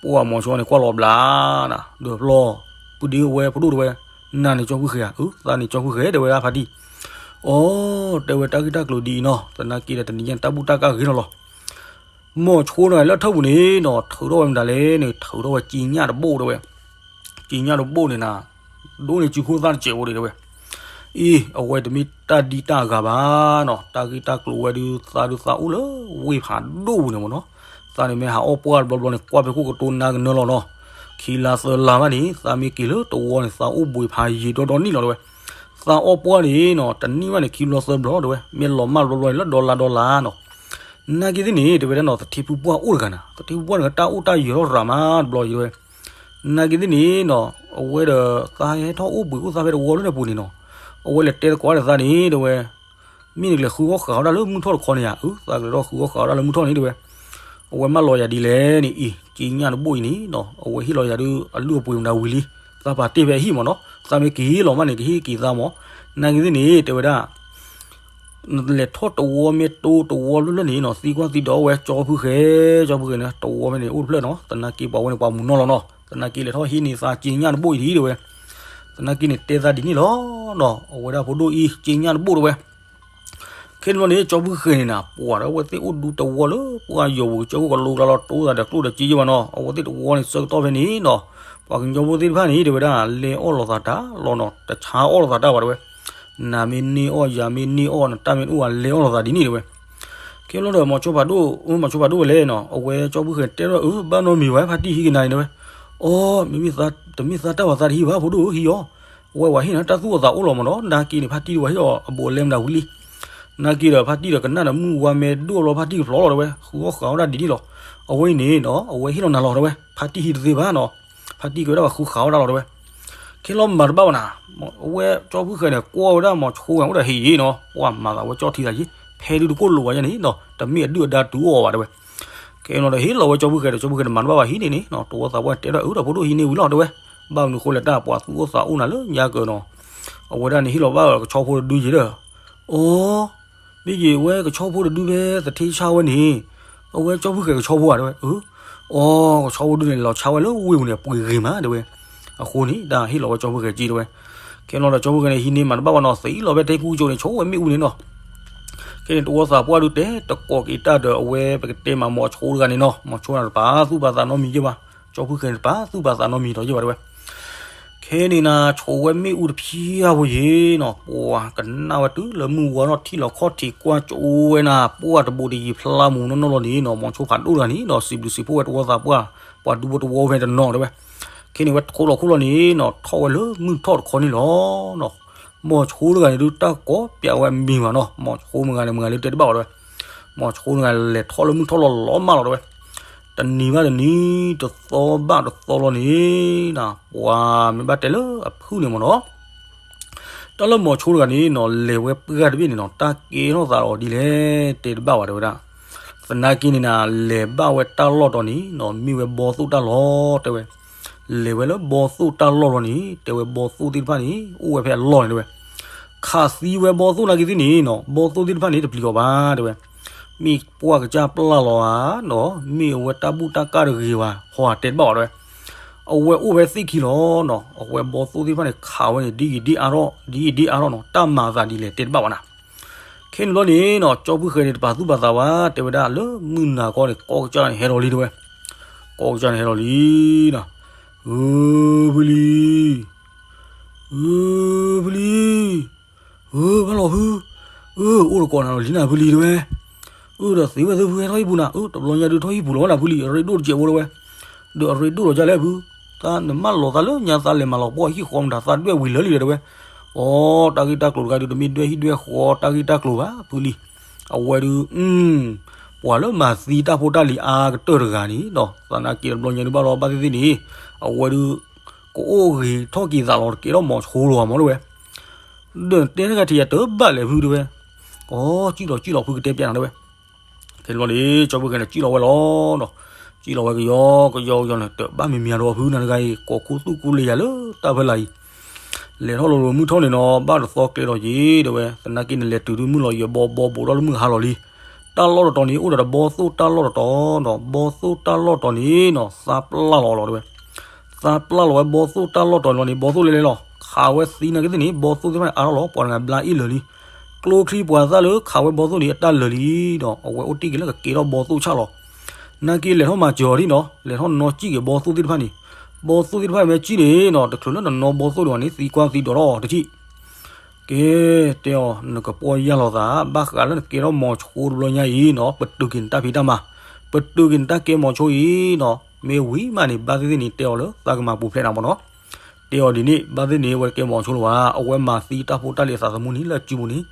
ပှၢ်မီၤဆိန့ၣ်ကွၢ်လီၤဘျါနၤ ဒီးဖျီၣ် ပုၢ်ဒ့ဝဲဖိဒိၣ်တဝဲ, နၤန့ၣ်ကၠီဖုဃဲၤဧါ, အၢ သးန့ၣ်ကၠီဖုဃဲၤတဝဲဒၣ်ဖါတံၢ်, အိ တဲဝဲတၢ်ဂ့ၢ်တၢ်ကျိၤဒ်အံၤနီၤ သနာ်က့ဒီးတနံၤညါန့ၣ် တၢ်ဘူၣ်တၢ်ကၢ်ဂ့ၤထီၣ်လီၤ မီၤဆိတဂၤလၢထၢၣ်ပူၤန့ၣ်နီၤ ထုးထီၣ်ဝဲမတၤလဲၣ်န့ၣ် ထုးထီၣ်ဝဲက့ညၣ်တဘိၣ်တဝဲ, က့ညၣ်တဘိၣ်န့ၣ်နၤ ဒိၣ်န့ၢ်စုခိၣ်သၣ်တစဲးဖိဒံးတဝဲ, အံၤ အဝဲတမ့ၢ်တၢ်ဒံတၢ်အဂၤဘၣ်နီၤ တၢ်ဂ့ၢ်တၢ်ကျိၤဝဲဒုး သးဒုးသးအိၣ်လၢဝ့ၢ်ဖးဒိၣ်ပူၤန့ၣ်မ့ၢ်နီၤ, သးန့ၣ်မ့ၢ်ဟးအီၣ်ပှၢ်တဘျီဘျီန့ၣ် ကွၢ်ဖဲခိၣ်ကတိၤနါကနၢလီၤနီၤ, ခံလါသၢလါဘၣ်န့ၣ် သးမ့ၢ်က့ၤလၢတဝီန့ၣ် သးအိၣ်ဘှံးဖးယံာ်ဒီဒီနံၣ်လီၤတဝဲ, သးအီၣ်ပှၢ်န့ၣ်နီၤ တနံၣ်ဘၣ်န့ၣ် ခံဘျီသၢဘျီတဝဲ မ့ၢ်လီၤမၢ်တဘျီဘျီန့ၣ် လၢဒီလါဒီလါနီၤ နာ်က့သ့ၣ်န့ၣ် တဲဝဲဒၣ်နီၤ သထ့ဖုပှၢ်အိၣ်တဂၤနၤ သထ့ဖုပှၢ်န့ၣ် တၢ်အိၣ်တၢ်ယၢၤထီၣ်ရၤမးတဘျီယံၤတဝဲ, နာ်က့သ့ၣ်န့ၣ်နီၤ အဝဲဒီး သးဟဲထီၣ်အိၣ်ဘှံးအိၣ်သါဖဲတဝီလၢန့ၣ်ပူၤန့ၣ်နီၤ, အဝဲလဲၤတဲသကိးဒီးသးန့ၣ် တဲဝဲ မ့ၢ်နကလဲၤဃုအီၣ်ဃာ်အီၣ်တၢ်လၢမုၢ်ထီၣ်တခီန့ၣ်ဧါ, အၢ သးကလဲၤထီၣ်ဃုအီၣ်ဃာ်အီၣ်တၢ်လၢမုၢ်ထီၣ်န့ၣ် တဲဝဲ, အဝဲမၢလီၤယၤဒ်လဲၣ်န့ၣ် အံၤ က့ညၣ်တဘိၣ်အံၤန့ၣ်နီၤ အဝဲဟ့ၣ်လီၤယၤဒုးအလုၢ်အပှ့ၤမတၤဝံၤလံ, သးပာ်တ့ၢ်ဖဲအဟံၣ်မ့ၢ်နီၤ သးမ့ၢ်က့ၤလီၤမးန့ၣ် ကဟ့ၣ်က့ၤသးမး, နာ်က့သ့ၣ်န့ၣ် တဲဝဲဒၣ် နလဲၤထီၣ်တဝီမ့ၢ်တိတဝီလၢလၢန့ၣ်နီၤ သံကွၢ်သံဒိးဝဲ ကၠီဖုဃဲၤ ကၠီဖုဃဲၤန့ၣ် တဝီဖဲန့ၣ် အိၣ်တဖျၢၣ်နီၤ သနာ်က့ပှၤဝဲန့ၣ် ပှၤမုာ်နီၢ်လီၤနီၤ သနာ်က့လဲၤထီၣ်ဟံးန့ၢ်သးက့ညၣ်တဘိၣ်အံၤဒ်တဲဝဲ, သနာ်က့န့ၣ်တဲသးဒ်န့ၣ်လီၤနီၤ အဝဲဒၣ်ဖိဒိၣ်အံၤ က့ညၣ်တဘိၣ်တဲဝဲ ခဲန့ၣ်ဘျီန့ၣ် ကၠီဖုဃဲၤန့ၣ်နၤ ပှၤဒီးအဝဲသ့ၣ်အိၣ်ဒူတဝီလၢ ပှၢ်ယီၤပူၤကစၢၢ်ခိၣ်ကလိကျါလီၤ တအိၣ်သးဒီးကျိၣ်ဒီးစ့ယဲၢ်ဘၣ်နီၤ အဝဲသ့ၣ်တဝီန့ၣ် ဆၢကတီၢ်ဖဲန့ၣ်နီၤ ပှၤကညီဖိသ့ၣ်တဖၣ်န့ၣ် တဲဝဲဒၣ် လဲၤအီၣ်လိာ်သးတၢ်လီၤနီၤ တဆါအီၣ်လိာ်သးတၢ်ဘၣ်တဲဝဲ နၤမ့ၢ်န့ၢ်အီၣ် ယၤမ့ၢ်န့ၢ်အီၣ် နတၢ်မ့ၢ်တအိၣ်ဘၣ် လဲၤအီၣ်လိာ်သးဒ်န့ၣ်တဲဝဲ ခဲလီၤဒီး မီၤဆိဖးဒိၣ် မီၤဆိဖးဒိၣ်ဝဲလဲၣ်နီၤ အဝဲကၠီဖုဃဲၤတဲထီၣ် အၢ ဘၣ်နီတမံၤဘၣ် ဖါတံၢ်ဟံးက့ၤနၤန့ၣ်တဲဝဲ, အိ မ့မ့ၢ် တမ့ၢ်သးတၢ်ဘၣ်သးတဟံးဘၣ် ဖိဒိၣ်ဧၢ ဟံးအီၤ, အဝဲပှၤဟ့ၣ်နၤတၢ်သူၣ်အိၣ်သးအိၣ်လီၤမ့ၢ်နီၤ နာ်က့န့ၣ် ဖါတံၢ်ဒီးပှၤဟ့ၣ်အီၤအဘူးအလဲမတၤဝံၤလံ နာ်က့ဒီး ဖါတံၢ်ဒီးကနၣ်ဒီးမုၢ်ဝါမဲာ်ဒိၣ်ဘျီ ဖါတံၢ်ကဖျီလီၤတဲဝဲ ဃုအီၣ်ဃာ်အီၣ်တၢ်ဒ်န့ၣ်လီၤ, အဝဲအံၤန့ၣ်နီၤ အဝဲဟ့ၣ်လီၤနၤလီၤတဲဝဲ ဖါတံၢ်ဟံးတသ့ဘၣ်နီၤ, ဖါတံၢ်ကဲဝဲဒၣ်ပှၤဃုဃာ်အီၣ်တၢ်လီၤတဲဝဲ, ခဲလီၤမၤတဘၣ်ဘၣ်နၤ, အဝဲကၠီဖုဃဲၤန့ၣ် ကွၢ်ဝဲဒၣ်မီၤဆိဝဲအိၣ်ဒီးဟ့ၣ်ယံၤနီၤ ပှၤမၤသးဝဲကၠီထံသးယံၤ ဖဲဒုတကိၢ်လိာ်ဝဲယဲန့ၣ်နီၤ တမ့ၢ်အဒုၣ်အဒါတုၤအီၣ်ဘၣ်တဲဝဲ ခဲလီၤဒီးဟ့ၣ်လီၤဝဲကၠီဖုဃဲၤဒီး ကၠီဖုဃဲၤန့ၣ်မၤတဘၣ်ဘၣ်ဟံးန့ၣ်န့ၣ်နီၤ တဝီသးပှၢ်တဲဒီး အၢ ဒီးဖိဒိၣ်ဟံးန့ၢ်ဝံၤလီၤတဲဝဲ, ဘၣ်မနုၤဃိလဲၣ်တၢ်ပှၤသူၣ်အိၣ်သးအိၣ်နၤလၢညါကၢၤနီၤ, အဝဲဒၣ်န့ၣ်ဟ့ၣ်လီၤဘၣ်ကဆီဖိတဒုယံၤဒီး, အိ မ့ၢ်ယံၤဝဲကဆီဖိတဒုဖဲသထ့ဆၣ်ဝဲန့ၣ်, အဝဲကၠီဖုဃဲၤကဆီဖိဧါတဲဝဲ, အၢ, အိ ကဆီဖိဒုန့ၣ် လီၤဆါဝဲလၢဝ့ၢ်ပူၤန့ၣ် ပှ့ၤဂ့ၤမးတဲဝဲ, အဃိန့ၣ် တၢ်ဟ့ၣ်လီၤဝဲကၠီဖုဃဲၤက့ၤတဲဝဲ, ခဲလီၤဒီးကၠီဖုဃဲၤန့ၣ် ဟံးန့ၢ်မၤတဘၣ်ဘၣ်နီၤ သံလီၤဖဲသထ့ဖုကၠိန့ၣ် ဆိဝဲမ့ၣ်အူန့ၣ်နီၤ ခဲန့ၣ်တဝီသးပှၢ်ဒုတဲတကိးက့ၤတၢ်ဒီးအဝဲ ပကတဲမးမီၤဆိတဂၤန့ၣ်နီၤ မီၤဆိန့ၣ်တပာ်သူၣ်ပာ်သးနီတမံၤယဲၢ်ဘၣ်, ကၠီဖုဃဲၤန့ၣ်တပာ်သူၣ်ပာ်သးနီတမံၤဒီးယဲၢ်ဘၣ်တဲဝဲ, ခဲန့ၣ်နၤ ဆိဝဲမ့ၣ်အူတဖျၢၣ်ဖိယံၤနီၤ ပှၤကနၣ်ဝဲတုၤလၢမုၢ်ဝါထီၣ်ထံၣ်လီၤခီၣ်ထံးကွၢ်ကၠိဝဲနၤ ပှၢ်တဘိးတယံၤဖျါမူနီၢ်နီၢ်လီၤန့ၣ်နီၤ မီၤဆိဖးဒိၣ်တဂၤန့ၣ်နီၤ စံးဘျုးစံးဖှိၣ်ဝဲတဝီသးပှၢ်, ပှၤဒူဖိတဝီဖဲတနီၤတဲဝဲ, ခဲန့ၣ်ဝဲထိးလီၤခိၣ်လီၤန့ၣ်နီၤ ထီၣ်ဝဲလၢမုၢ်ထီၣ်တခီန့ၣ်လီၤ မီၤဆိတဂၤန့ၣ်ဒုး တၢ်ကိးပျးဝဲအမံၤဘၣ်နီၤ မီၤဆိမုၢ်ဂၤန့ၣ် မုၢ်ဂၤလၢတဲတဘၣ်ဘၣ်တဲဝဲ, မီၤဆိမုၢ်ဂၤလဲၤထီၣ်လၢမုၢ်ထီၣ်လီၤလီၤမးလီၤတဲဝဲ, တနံၤဘၣ်တနံၤ တသီဘၣ်တသီလီၤန့ၣ်, ပှၤမ့ၢ်ဘၣ်တဲလၢအဖုၣ်န့ၣ်မ့ၢ်နီၤ တၢ်လၢမီၤဆိတဂၤန့ၣ်နီၤ လဲၤဝဲပှၢ်တဘ့ၣ်န့ၣ်နီၤ တၢ်ကဲထီၣ်သးလီၤဒ်လဲၣ် တဲတဘၣ်ဘၣ်တဲဝဲဒၣ်, သနာ်က့န့ၣ်နၤ လဲၤဘၣ်ဝဲတၢ်လီၢ်တီၤန့ၣ်နီၤ မ့ၢ်ဝဲဘီသိၣ်တၢ်လီၢ်တဲဝဲ, လဲၤဝဲလၢဘီသိၣ်တၢ်လီၢ်လီၤန့ၣ် တဲဝဲဘီသိၣ်သ့ၣ်တဖၣ်န့ၣ် အိၣ်ဝဲဖဲအလီၢ်န့ၣ်တဲဝဲ, ခးသံဝဲဘီသိၣ်နာ်က့သ့ၣ်န့ၣ်နီၤ ဘီသိၣ်သ့ၣ်တဖၣ်န့ၣ် တပျံၤအီၤဘၣ်တဲဝဲ, မ့ၢ်ပှၢ်ကစၢ်ပျၢ်လီၤဧါနီၤ မ့ၢ်အဝဲတၢ်ဘူၣ်တၢ်ကၢ်တဂ့ၤဘၣ် ဟီတဲတဘၣ်ဘၣ်တဲဝဲ အဝဲအိၣ်ဝဲသ့ၣ်ခံလီၤနီၤ အဝဲဘီသိၣ်သ့ၣ်တဖၣ်န့ၣ် ခးဝဲန့ၣ် ဒ်အံၤဒ်အါထီၣ် ဒ်အံၤဒ်အါထီၣ်နီၤ တၢ်မၤအသးဒ်လဲၣ်တဲတဘၣ်ဘၣ်နၤ, ခဲန့ၣ်ဘျီန့ၣ်နီၤ ကၠီဖုဃဲၤန့ၣ် တပာ်သူၣ်ပာ်သးဘၣ် တဲဝဲဒၣ်လၢမုၢ်နၤခီန့ၣ် ကိးကစၢ်န့ၣ်ဟဲလီၤလံတဲဝဲ, ကိးကစၢ်န့ၣ်ဟဲလီၤလံနီၤ, ဧၢ ဖုလံၤ ဧၢ ဖုလံၤ ဧၢ ဘၣ်လီၤဖု, အၢ အိၣ်တကိးနၤလီၤလံနၤဖုလံၤတဲဝဲ, အၢ ဒီးသ့ဝဲသ့ၣ်ဖုဟဲထီၣ်ဟံၣ်ပူၤနၤ အၢ တဘျီညါဒုးထီၣ်ဟံၣ်ပူၤလီၤဝဲနၤဖုလံၤ အရ့ဒိၣ်တစဲးဖိတဲဝဲ, ဒီးအရ့ဒိၣ်လီၤဒ်လဲၣ်ဖု, တ သးနမၢလီၤသးလၢညါ သးလဲၤမၤလီၤပှီၢ်ဟံၣ်ဃီမတၤ သးဒွဲၣ်ဝံၤလၢာ်လံဒီးတဲဝဲ, အိ တၢ်ဂ့ၢ်တၢ်ကျိၤတဂၤဒုး တမ့ၢ်ဒွဲၣ်ဟံၣ်ဒွဲၣ်ဃီတၢ်ဂ့ၢ်တၢ်ကျိၤဘၣ်ဖုလံ. အဝဲဒုး ပှၤလၢမၤသံတၢ်ဖိတၢ်လံၤအါကတၢၢ်တဂၤန့ၣ်ဒီး သနာ်က့တဘျီညါဒုးဘၣ်လီၤ ဘၣ်သ့ၣ်သ့ၣ်န့ၣ် အဝဲဒုး ကအိၣ်ဂ့ၤထီၣ်က့ၤသးလီၤ တကဲထီၣ်မီၤဆိလီၤမးတဲဝဲ, ဒီးနတဲတဂၤထံၣ်ယၤတဘၣ်လဲၣ်ဖုတဲဝဲ, အိ ကံၣ်လီၤကံၣ်လီၤဖုကတဲပျးနၤတဲဝဲ ခဲလီၤလံ ကၠီဖုဃဲၤန့ၣ် ကံၣ်လီၤဝဲလီၤဒီး ကံၣ်လီၤဝဲကယီကယီကယီန့ၣ် တဘၣ်မံၤမံၤဒီးဖုနၤတဂၤအံၤ ကိးခူသူၣ်ခူလံယၤလၢတၢ်ဖဲလာ်အံၤ, လဲၤထီၣ်လိၤလိၤမုၢ်ထီၣ်န့ၣ်နီၤ ဘၣ်တသီကျဲလီၤက့ၤတဲဝဲ, သနာ်က့န့ၣ် လဲၤတုၤဒုးမုၢ်လီၤယဲၤဘီဘီဘူးထီၣ်လၢမုၢ်ဟါလီၤလံ. တၢ်လီၢ်တတီၤန့ၣ် အိၣ်ဒီးတဘီသိၣ်တၢ်လီၢ်တတီၤဒီး ဘီသိၣ်တၢ်လီၢ်တတီၤန့ၣ်နီၤ သါပျၢ်လီၤလီၤတဲဝဲ, သါပျၢ်လီၤဝဲဘီသိၣ်တၢ်လီၢ်တတီၤန့ၣ်လီၤန့ၣ် ဘီသိၣ်လဲၤလဲၤလီၤ ခးဝဲသံနာ်က့သ့ၣ်န့ၣ် ဘီသိၣ်သ့ၣ်တဖၣ်န့ၣ် အါထီၣ်လီၤ ပှၤတဂၤဘျါအ့ၣ်လၢာ်လံ. ကျိချံပှၤသၣ်လၢခးဝဲဘီသိၣ်န့ၣ် အတၢ်လၢာ်လံဒီး အဝဲအိၣ်တ့ၢ်က့ၤလၢကကဲထီၣ်ဘီသိၣ်ဆၣ်လီၤ. နာ်က့လဲၤထီၣ်မၤစၢၤအီၤဒ်နီၤ လဲၤထီၣ်နီၣ်စံၣ်က့ၤဘီသိၣ်သ့ၣ်တဖၣ်န့ၣ်, ဘီသိၣ်သ့ၣ်တဖၣ်မ့ၢ်စံၣ်န့ၣ်နီၤ တချုးလၢနနီၣ်ဘီသိၣ်ဒံးဘၣ်န့ၣ် သံကွၢ်သံဒိးထီၣ်အီၤတထံၣ်. ကဲ, တဲအီၤ နကပီၢ်ယၢ်လီၤသး ဘၣ်ဃးလၢနကဲထီၣ်မီၤဆိတဘျီညါအံၤနီၤ ပတုာ်က့ၤနတၢ်ဖံးတၢ်မၤ, ပတုာ်က့ၤနတၢ်ကဲမီၤဆိအံၤနီၤ မ့ၢ်ဝံၤမးန့ၣ် ဘၣ်သ့ၣ်သ့ၣ်န့ၣ် တဲအီၤလၢသးကမၤပူၤဖျဲးနၤမးနီၤ. တဲအီၤဒ်န့ၣ် ဘၣ်သ့ၣ်သ့ၣ်န့ၣ် အဝဲတကဲမီၤဆိလၢၤဘၣ် အဝဲမၤသံတၢ်ဖိတၢ်လံၤအသးသမူန့ၣ် လၢအစုပူၤန့ၣ်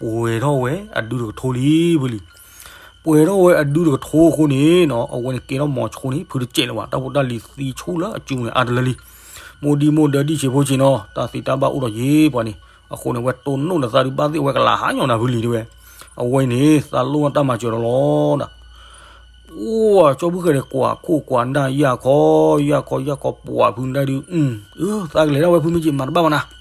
ပှဲၤထီၣ်ဝဲအဒုတကထိလံ ဖုလံ. ပှဲၤထီၣ်ဝဲအဒုတကထိအဃိန့ၣ်နီၤ အဝဲန့ၣ်ကဲထီၣ်မီၤဆိန့ၣ် ဖုတစဲးလၢၤဘၣ် တၢ်ဖိတၢ်လံၤသံဆိလၢအစုပူၤန့ၣ် အါတလၢလံ. မိၢ်ဒံမိၢ်ဒၢဒံၣ်ဆံးဖိဆံးနီၤ တၢ်သံတၢ်ဘၣ်အိၣ်ဒီးယ့ၢ်ပှၤန့ၣ် အဃိန့ၣ် အဝဲတိၢ်နီၣ်နသးဒုးဘၣ်သ့ၣ်အဝဲကလၤဟးညီနၤဖုလံတဲဝဲ. အဝဲအံၤန့ၣ် သးလိၣ်ဘၣ်တၢ်မၤစၢၤဒီးလီၤနၤ ပှၢ်ကၠီဖုဃဲၤန့ၣ် ကွၢ်ခိၣ်ကွၢ်နၢ်ယၢ်ခီ ယၢ်ခီယၢ်ခီပှၢ်ဖုနဒၣ်ဒုး, အၢ သးကလဲၤဒၣ်ဝဲဖုမ့ၢ်က့ၤမၤတဘၣ်ဘၣ်နၤ.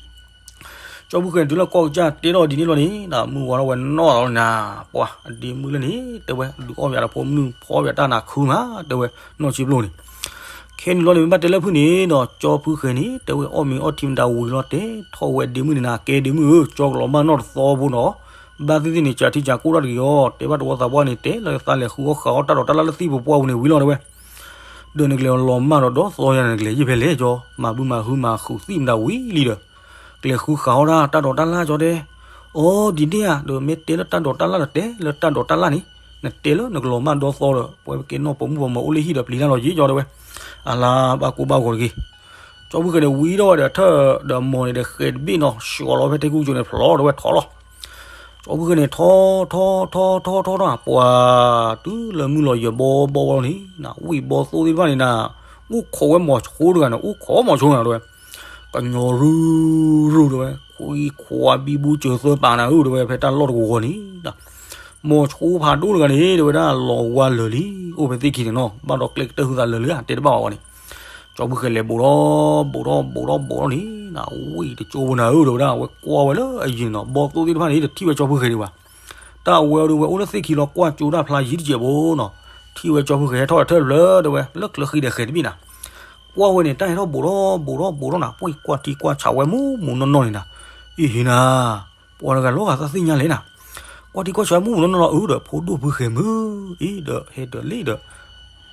ကၠီဖုဃဲၤန့ၣ် တုၤလၢကီၢ်ကစၢ်တဲထီၣ်ဒ်န့ၣ်လီၤန့ၣ် မုၢ်ဝါထီၣ်ဝဲနီၢ်လီၤနၤ, ပှၢ်အဒ့မုၢ်လၢန့ၣ် တဲဝဲ ဒုးအီၣ်ပယၤတဖိမုၣ်ဖီပယၤတၢ်နၤခုမး တဲဝဲ နီၢ်ဆံးပျိၢ်န့ၣ် ခဲန့ၣ်လီၤန့ၣ် မ့ၢ်ဘၣ်တဲလၢဖုန့ၣ်ဒီး ကၠီဖုဃဲၤန့ၣ် တဲဝဲအီၣ်မ့ၤအီထံမတၤဝံၤလီၤ တဲထီၣ်ဝဲဒ့မုၢ်န့ၣ်နၤ ကဲဒ့မုၢ်ဧၢ ကၠီကလီၤမၢ်နီၢ်တသီဖိနီၤ, ဘၣ်သ့ၣ်သ့ၣ်န့ၣ် ကၠးထံကၠးကိၣ်တၢ်တဂ့ၤအီၤ တဲဘၣ်တဝီသးပှၢ်န့ၣ် တဲလၢသးလဲၤဃုအီၣ်ဃးအီၣ်တၢ်ဒိးတၢ်လၣ်လၢသံၣ်ပူၤပှၢ်ပူၤန့ၣ်ဝံၤလီၤတဲဝဲ ဒီးနကလဲၤလီၤမၢ်ဒီးဒီသီယၤန့ၣ် နကလဲၤယ့ၢ်ဖဲလဲၣ်ကၠီ မၤဘုမၤဟုမၤဃုာ်သံၣ်မတၤဝံၤလံဒီး ကလဲၤဃုဃးအီၣ်တၢ်တၢ်ဒိးတၢ်လၣ်ကၠီတဲ, အိ ဒ်န့ၣ်ဧါ ဒီးမ့ၢ်တဲလၢတၢ်ဒိးတၢ်လၣ်ဒီးတဲလၢတၢ်ဒိးတၢ်လၣ်န့ၣ်, နတဲလၢနကလီၤမၢ်ဒီသီဒီး ပဝဲပကဲနီၢ်ပိာ်မုၣ်ပိာ်မၢၤအိၣ်လၢဟံၣ်ဒီးပျံၤတၢ်လီၤယ့ၢ်ကၠီတဲဝဲ, အလါဘၣ်ကိၢ်ဘၣ်ဂီၤတဂ့ၤ ကၠီဖုဃဲၤန့ၣ် ဝံထီၣ်ဝဲဒီးထၢၣ်ဒီးမီၤန့ၣ်ဒီးဃဲၤတဘ့ၣ်နီၤ ဆှီလီၤဖဲထဲကူကၠိန့ၣ် ဖျီဒီးဝဲထီၣ်လီၤ. ကၠီဖုဃဲၤန့ၣ် ထီၣ်ထီၣ်ထီၣ်ထီၣ်ထီၣ်ထီၣ် ပှၢ်တုၤလၢမုၢ်လီၤယဲၤဘီဘီဘီန့ၣ် ဝံၢ်ဘီသိၣ်သ့ၣ်တဖၣ်န့ၣ်နၤ အိၣ်ခိးဝဲမီၤဆိတဂၤန့ၣ် အိၣ်ခိးမီၤဆိနၤတဲဝဲ ကညီရူၢ်ရူၢ်တဲဝဲ ခွံခွါဘံဘူစၢၤသၢပာ်နၤဧၢ တဲဝဲ ဖဲတၢ်လီၢ်တကဝီၤန့ၣ် မီၤဆိဖးဒိၣ်တဂၤန့ၣ် တဲဝဲဒၣ်လီၤဝါလၢာ်လံ အိၣ်ဖဲသ့ၣ်ခံန့ၣ်နီၤ ဘၣ်ဒီးကျဲကတၢၢ်ဟုသးလၢာ်လံ တဲတဘၣ်ဝဲန့ၣ် ကၠီဖုဃဲၤလဲၤဘူးထီၣ်ဘူးထီၣ်ဘူးထီၣ်ဘူးထီၣ်န့ၣ် ဝံၢ်တကၠိဖိနၤဧၢ တဲဝဲဒၣ် အဝဲကွၢ်ဝဲလၢအယံၤန့ၣ်နီၤ ဘီသိၣ်သ့ၣ်တဖၣ်န့ၣ် တထံၣ်ဝဲကၠီဖုဃဲၤဒံးဘၣ် တၢ်အဝဲအံၤဒုး ဝဲအိၣ်လၢသ့ၣ်ခံလီၤကွၢ်ကၠိတၢ်ဖျါယံၤတစဲးဖိနီၤ ထံၣ်ဝဲကၠီဖုဃဲၤဟဲထီၣ်တထၢၣ်တဖျၢၣ်တဲဝဲ လၢချၢဃံဒီးဃဲၤတဘ့ၣ်နၤ ကွၢ်ဝဲန့ၣ် တၢ်ဟဲထီၣ်ဘူးထီၣ်ဘူးထီၣ်ဘူးထီၣ်နၤ ပှၢ်ကွၢ်ထံကွၢ်ဆးဝဲမူးမူးနီၢ်နီၢ်န့ၣ်နၤ အ့ၣ်ဟ့နၤ ပှၤတဂၤလီၤဂာ်သးသ့ၣ်ညါလဲၣ်နၤ ကွၢ်ထံကွၢ်ဆးဝဲမူးမူးနီၢ်နီၢ်လီၤ အၢ ဒီးဖိဒိၣ်ဖုဃဲၤမုၢ် အ့ၣ် ဒီးဟဲဒီးလ့ၣ်ဒီး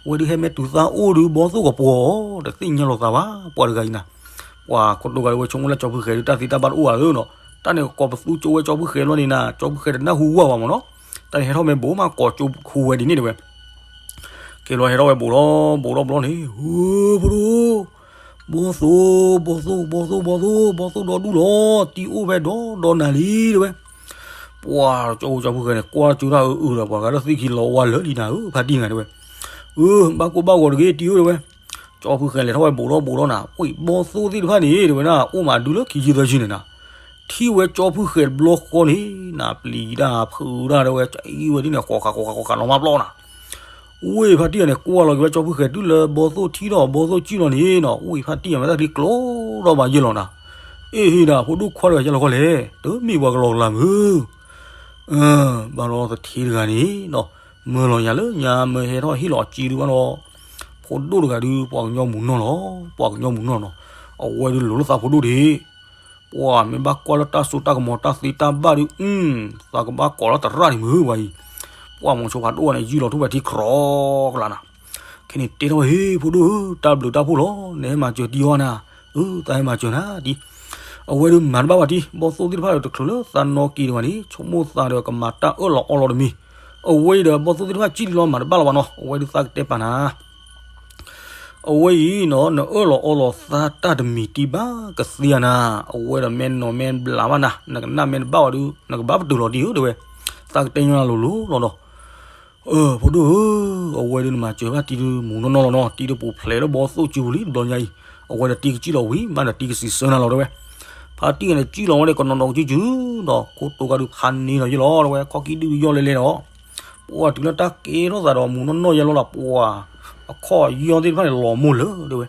ဝဲဒုးဟဲမ့ၢ်တုၤသးအိၣ်ဒုး ဘီသိၣ်ကပှီၤအီၤ တသ့ၣ်ညါလိာ်သးဘၣ် ပှၤတဂၤအံၤနၤ ပှၤခိၣ်ဒိၣ်ဂၤဒုး ဝဲဆိကမိၣ်လၢကၠီဖုဃဲၤဒုး တၢ်သံတၢ်ဘၣ်တအိၣ်ဘၣ်ဧါနီၤ တၢ်န့ၣ်ကကိးပသူကၠိဝဲကၠီဖုဃဲၤလီၤန့ၣ်နၤ ကၠီဖုဃဲၤတနၢ်ဟူဝဲဘၣ်မးနီၤ တၢ်န့ၣ်ဟဲထီၣ်မ့ၢ်ဘူးမး ကိးကၠိဟူဝဲဒ်န့ၣ်တဲဝဲ ကဲလီၤဟဲထီၣ်ဝဲဘူးထီၣ်ဘူးထီၣ်ဘူးထီၣ်န့ၣ် ဟၢ ဖိဒိၣ် ဘီသိၣ် ဘီသိၣ် ဘီသိၣ် ဘီသိၣ် ဘီသိၣ်ဒီဒူၣ်လီၤ တံၤအိၣ်ဖဲဒီဒီနၤလံတဲဝဲ ပှၤကၠီဖုကၠီဖုဃဲၤန့ၣ် ကွၢ်ကၠိတၢ်အၢအၢဒီး ပှၤဂၤလၢသ့ၣ်ခံလီၤဝါလၢာ်လံနၤဧၢ ဖါတံၢ်နၤတဲဝဲ အၢ ဘၣ်ကိၢ်ဘၣ်ဂီၤတဂ့ၤ တံၤဧၢတဲဝဲ ကၠီဖုဃဲၤလဲၤထီၣ်ဝဲဘူးထီၣ်ဘူးထီၣ်နၤ ဝံၢ်ဘီသိၣ်သ့ၣ်တဖၣ်န့ၣ် တဲဝဲဒၣ် အိၣ်မးဒုလၢခံဆံသၢဆံန့ၣ်နၤ ထံၣ်ဝဲကၠီဖုဃဲၤတဘျီဃီန့ၣ် နၤပျံၤတၢ်ဖုးတၢ်တဲဝဲ ကအံၤဝဲဒ်န့ၣ် ဃီၤဃာ်ဃီၤဃာ်ဃီၤဃာ်နီၤမးပျီနၤ ဝံၢ်ဖါတံၢ်အံၤန့ၣ် ကွၢ်လီၤက့ၤဝဲကၠီဖုဃဲၤတုၤလၢဘီသိၣ်ထံၣ်ဒီး ဘီသိၣ်ကံၣ်လီၤန့ၣ်နီၤ ဝံၢ်ဖါတံၢ်အံၤမ့ၢ်တၢ်ကလံၤကျိဒီးဘၣ်ယဲၢ်လီၤနၤ အ့ၣ်ဟ့နၤ ဖိဒိၣ်ခွါတဂၤယဲၢ်လီၤဃီလဲၣ် တမ့ၢ်ပှၤကလီၤကလၤမုၢ် ဘၣ်ဒီးသထ့တဂၤန့ၣ်နီၤ မၢလီၤယၤလၢညါမၢဟဲထီၣ်ဟ့ၣ်လီၤအစ့ဒုးဘၣ်ဒီး ဖိဒိၣ်တဂၤဒုး ပှၤကညီမုၢ်နီၢ်လီၤ ပှၤကညီမုၢ်နီၢ်နီၤ အဝဲဒုးလိၤလၢသးဖိဒိၣ်ဒံး ပှၤမ့ၢ်ဘၣ်ကွၢ်လၢတၢ်စိတၢ်ကမီၤတၢ်သ့တၢ်ဘၣ်ဒုး အု သးကဘၣ်ကိးလၢသရၣ်န့ၣ်မုၢ်ဝဲအံၤ ပှၤမီၤဆိဖးဒိၣ်ဝဲန့ၣ် ယုၢ်လီၤထူၣ်ဖဲထံကြီကလးနၤ ခဲန့ၣ်တဲထီၣ်ဝဲ ဟ့ ဖိဒိၣ်ဧၢ တၢ်ဘျုးတၢ်ဖှိၣ်လီၤ နဟဲမၤစၢၤတံၤအီၤနၤ အု သးဟဲမၤစၢၤနၤတံၤ အဝဲဒုးမၤတဘၣ်ဘၣ်တံၤ ဘီသိၣ်သ့ၣ်တဖၣ်ဒီးတချုးလၢသးနီၣ်က့ၤဒံးဘၣ်န့ၣ် ဆိကမိၣ်သးဒီးကမၤတၢ်အၢၣ်လီၤအီလီၤတမံၤ အဝဲအံၤဒီးဘီသိၣ်သ့ၣ်တဖၣ်ကံၣ်လီၤမၤတဘၣ်လီၤဘၣ်နီၤ အဝဲဒုးသးကတဲပာ်နၤ အဝဲအံၤနီၤ နအၢၣ်လီၤအီလီၤသးတၢ်တမံၤတံၢ်ဘၣ်ကသ့ဧါနၤ, အဝဲဒီးမ့ၢ်နီၤမ့ၢ်ဘျးဘၣ်နၤ, နကနၣ်မ့ၢ်တဘၣ်ဝဲဒုး နကဘၣ်ပတုာ်လီၤတံၢ်ဧၢ တဲဝဲ, သးကတဲညီနၤလိၤလိၤလီၤနီၤ. အၢ ဖိဒိၣ်ဧၢ, အဝဲဒုးနမၤစၢၤဘၣ်တံၢ်ဒုးမူနီၢ်နီၢ်လီၤနီၤ, တံၢ်ဒုးပူၤဖျဲးလၢဘီသိၣ်စုပူၤလံတဘျီညါအံၤ, အဝဲဒီးတံၢ်ကစံၣ်လီၤဝံၤ မးဒီးတံၢ်ကစံးဆၢနၤလီၤ တဲဝဲ. ဖါတံၢ်န့ၣ်စံၣ်လီၤဝဲဒီးကနီၤနီၤကစုစုဒီး ခိၣ်တိၤကါဒုးဖးန့ၢ်လီၤယဲလီၤ တဲဝဲ, ခီၣ်ကံၣ်ဒုးယီၢ်လဲလဲဒီး ပှၤတုၤလၢတၢ်ကဲထီၣ်သးဒီးမူနီၢ်နီၢ်ယဲလီၤလီၤ ပှၤ အခီၣ်ယီၢ်သ့ၣ်တဖၣ်န့ၣ်လီၤမိၢ်လၢာ် တဲဝဲ.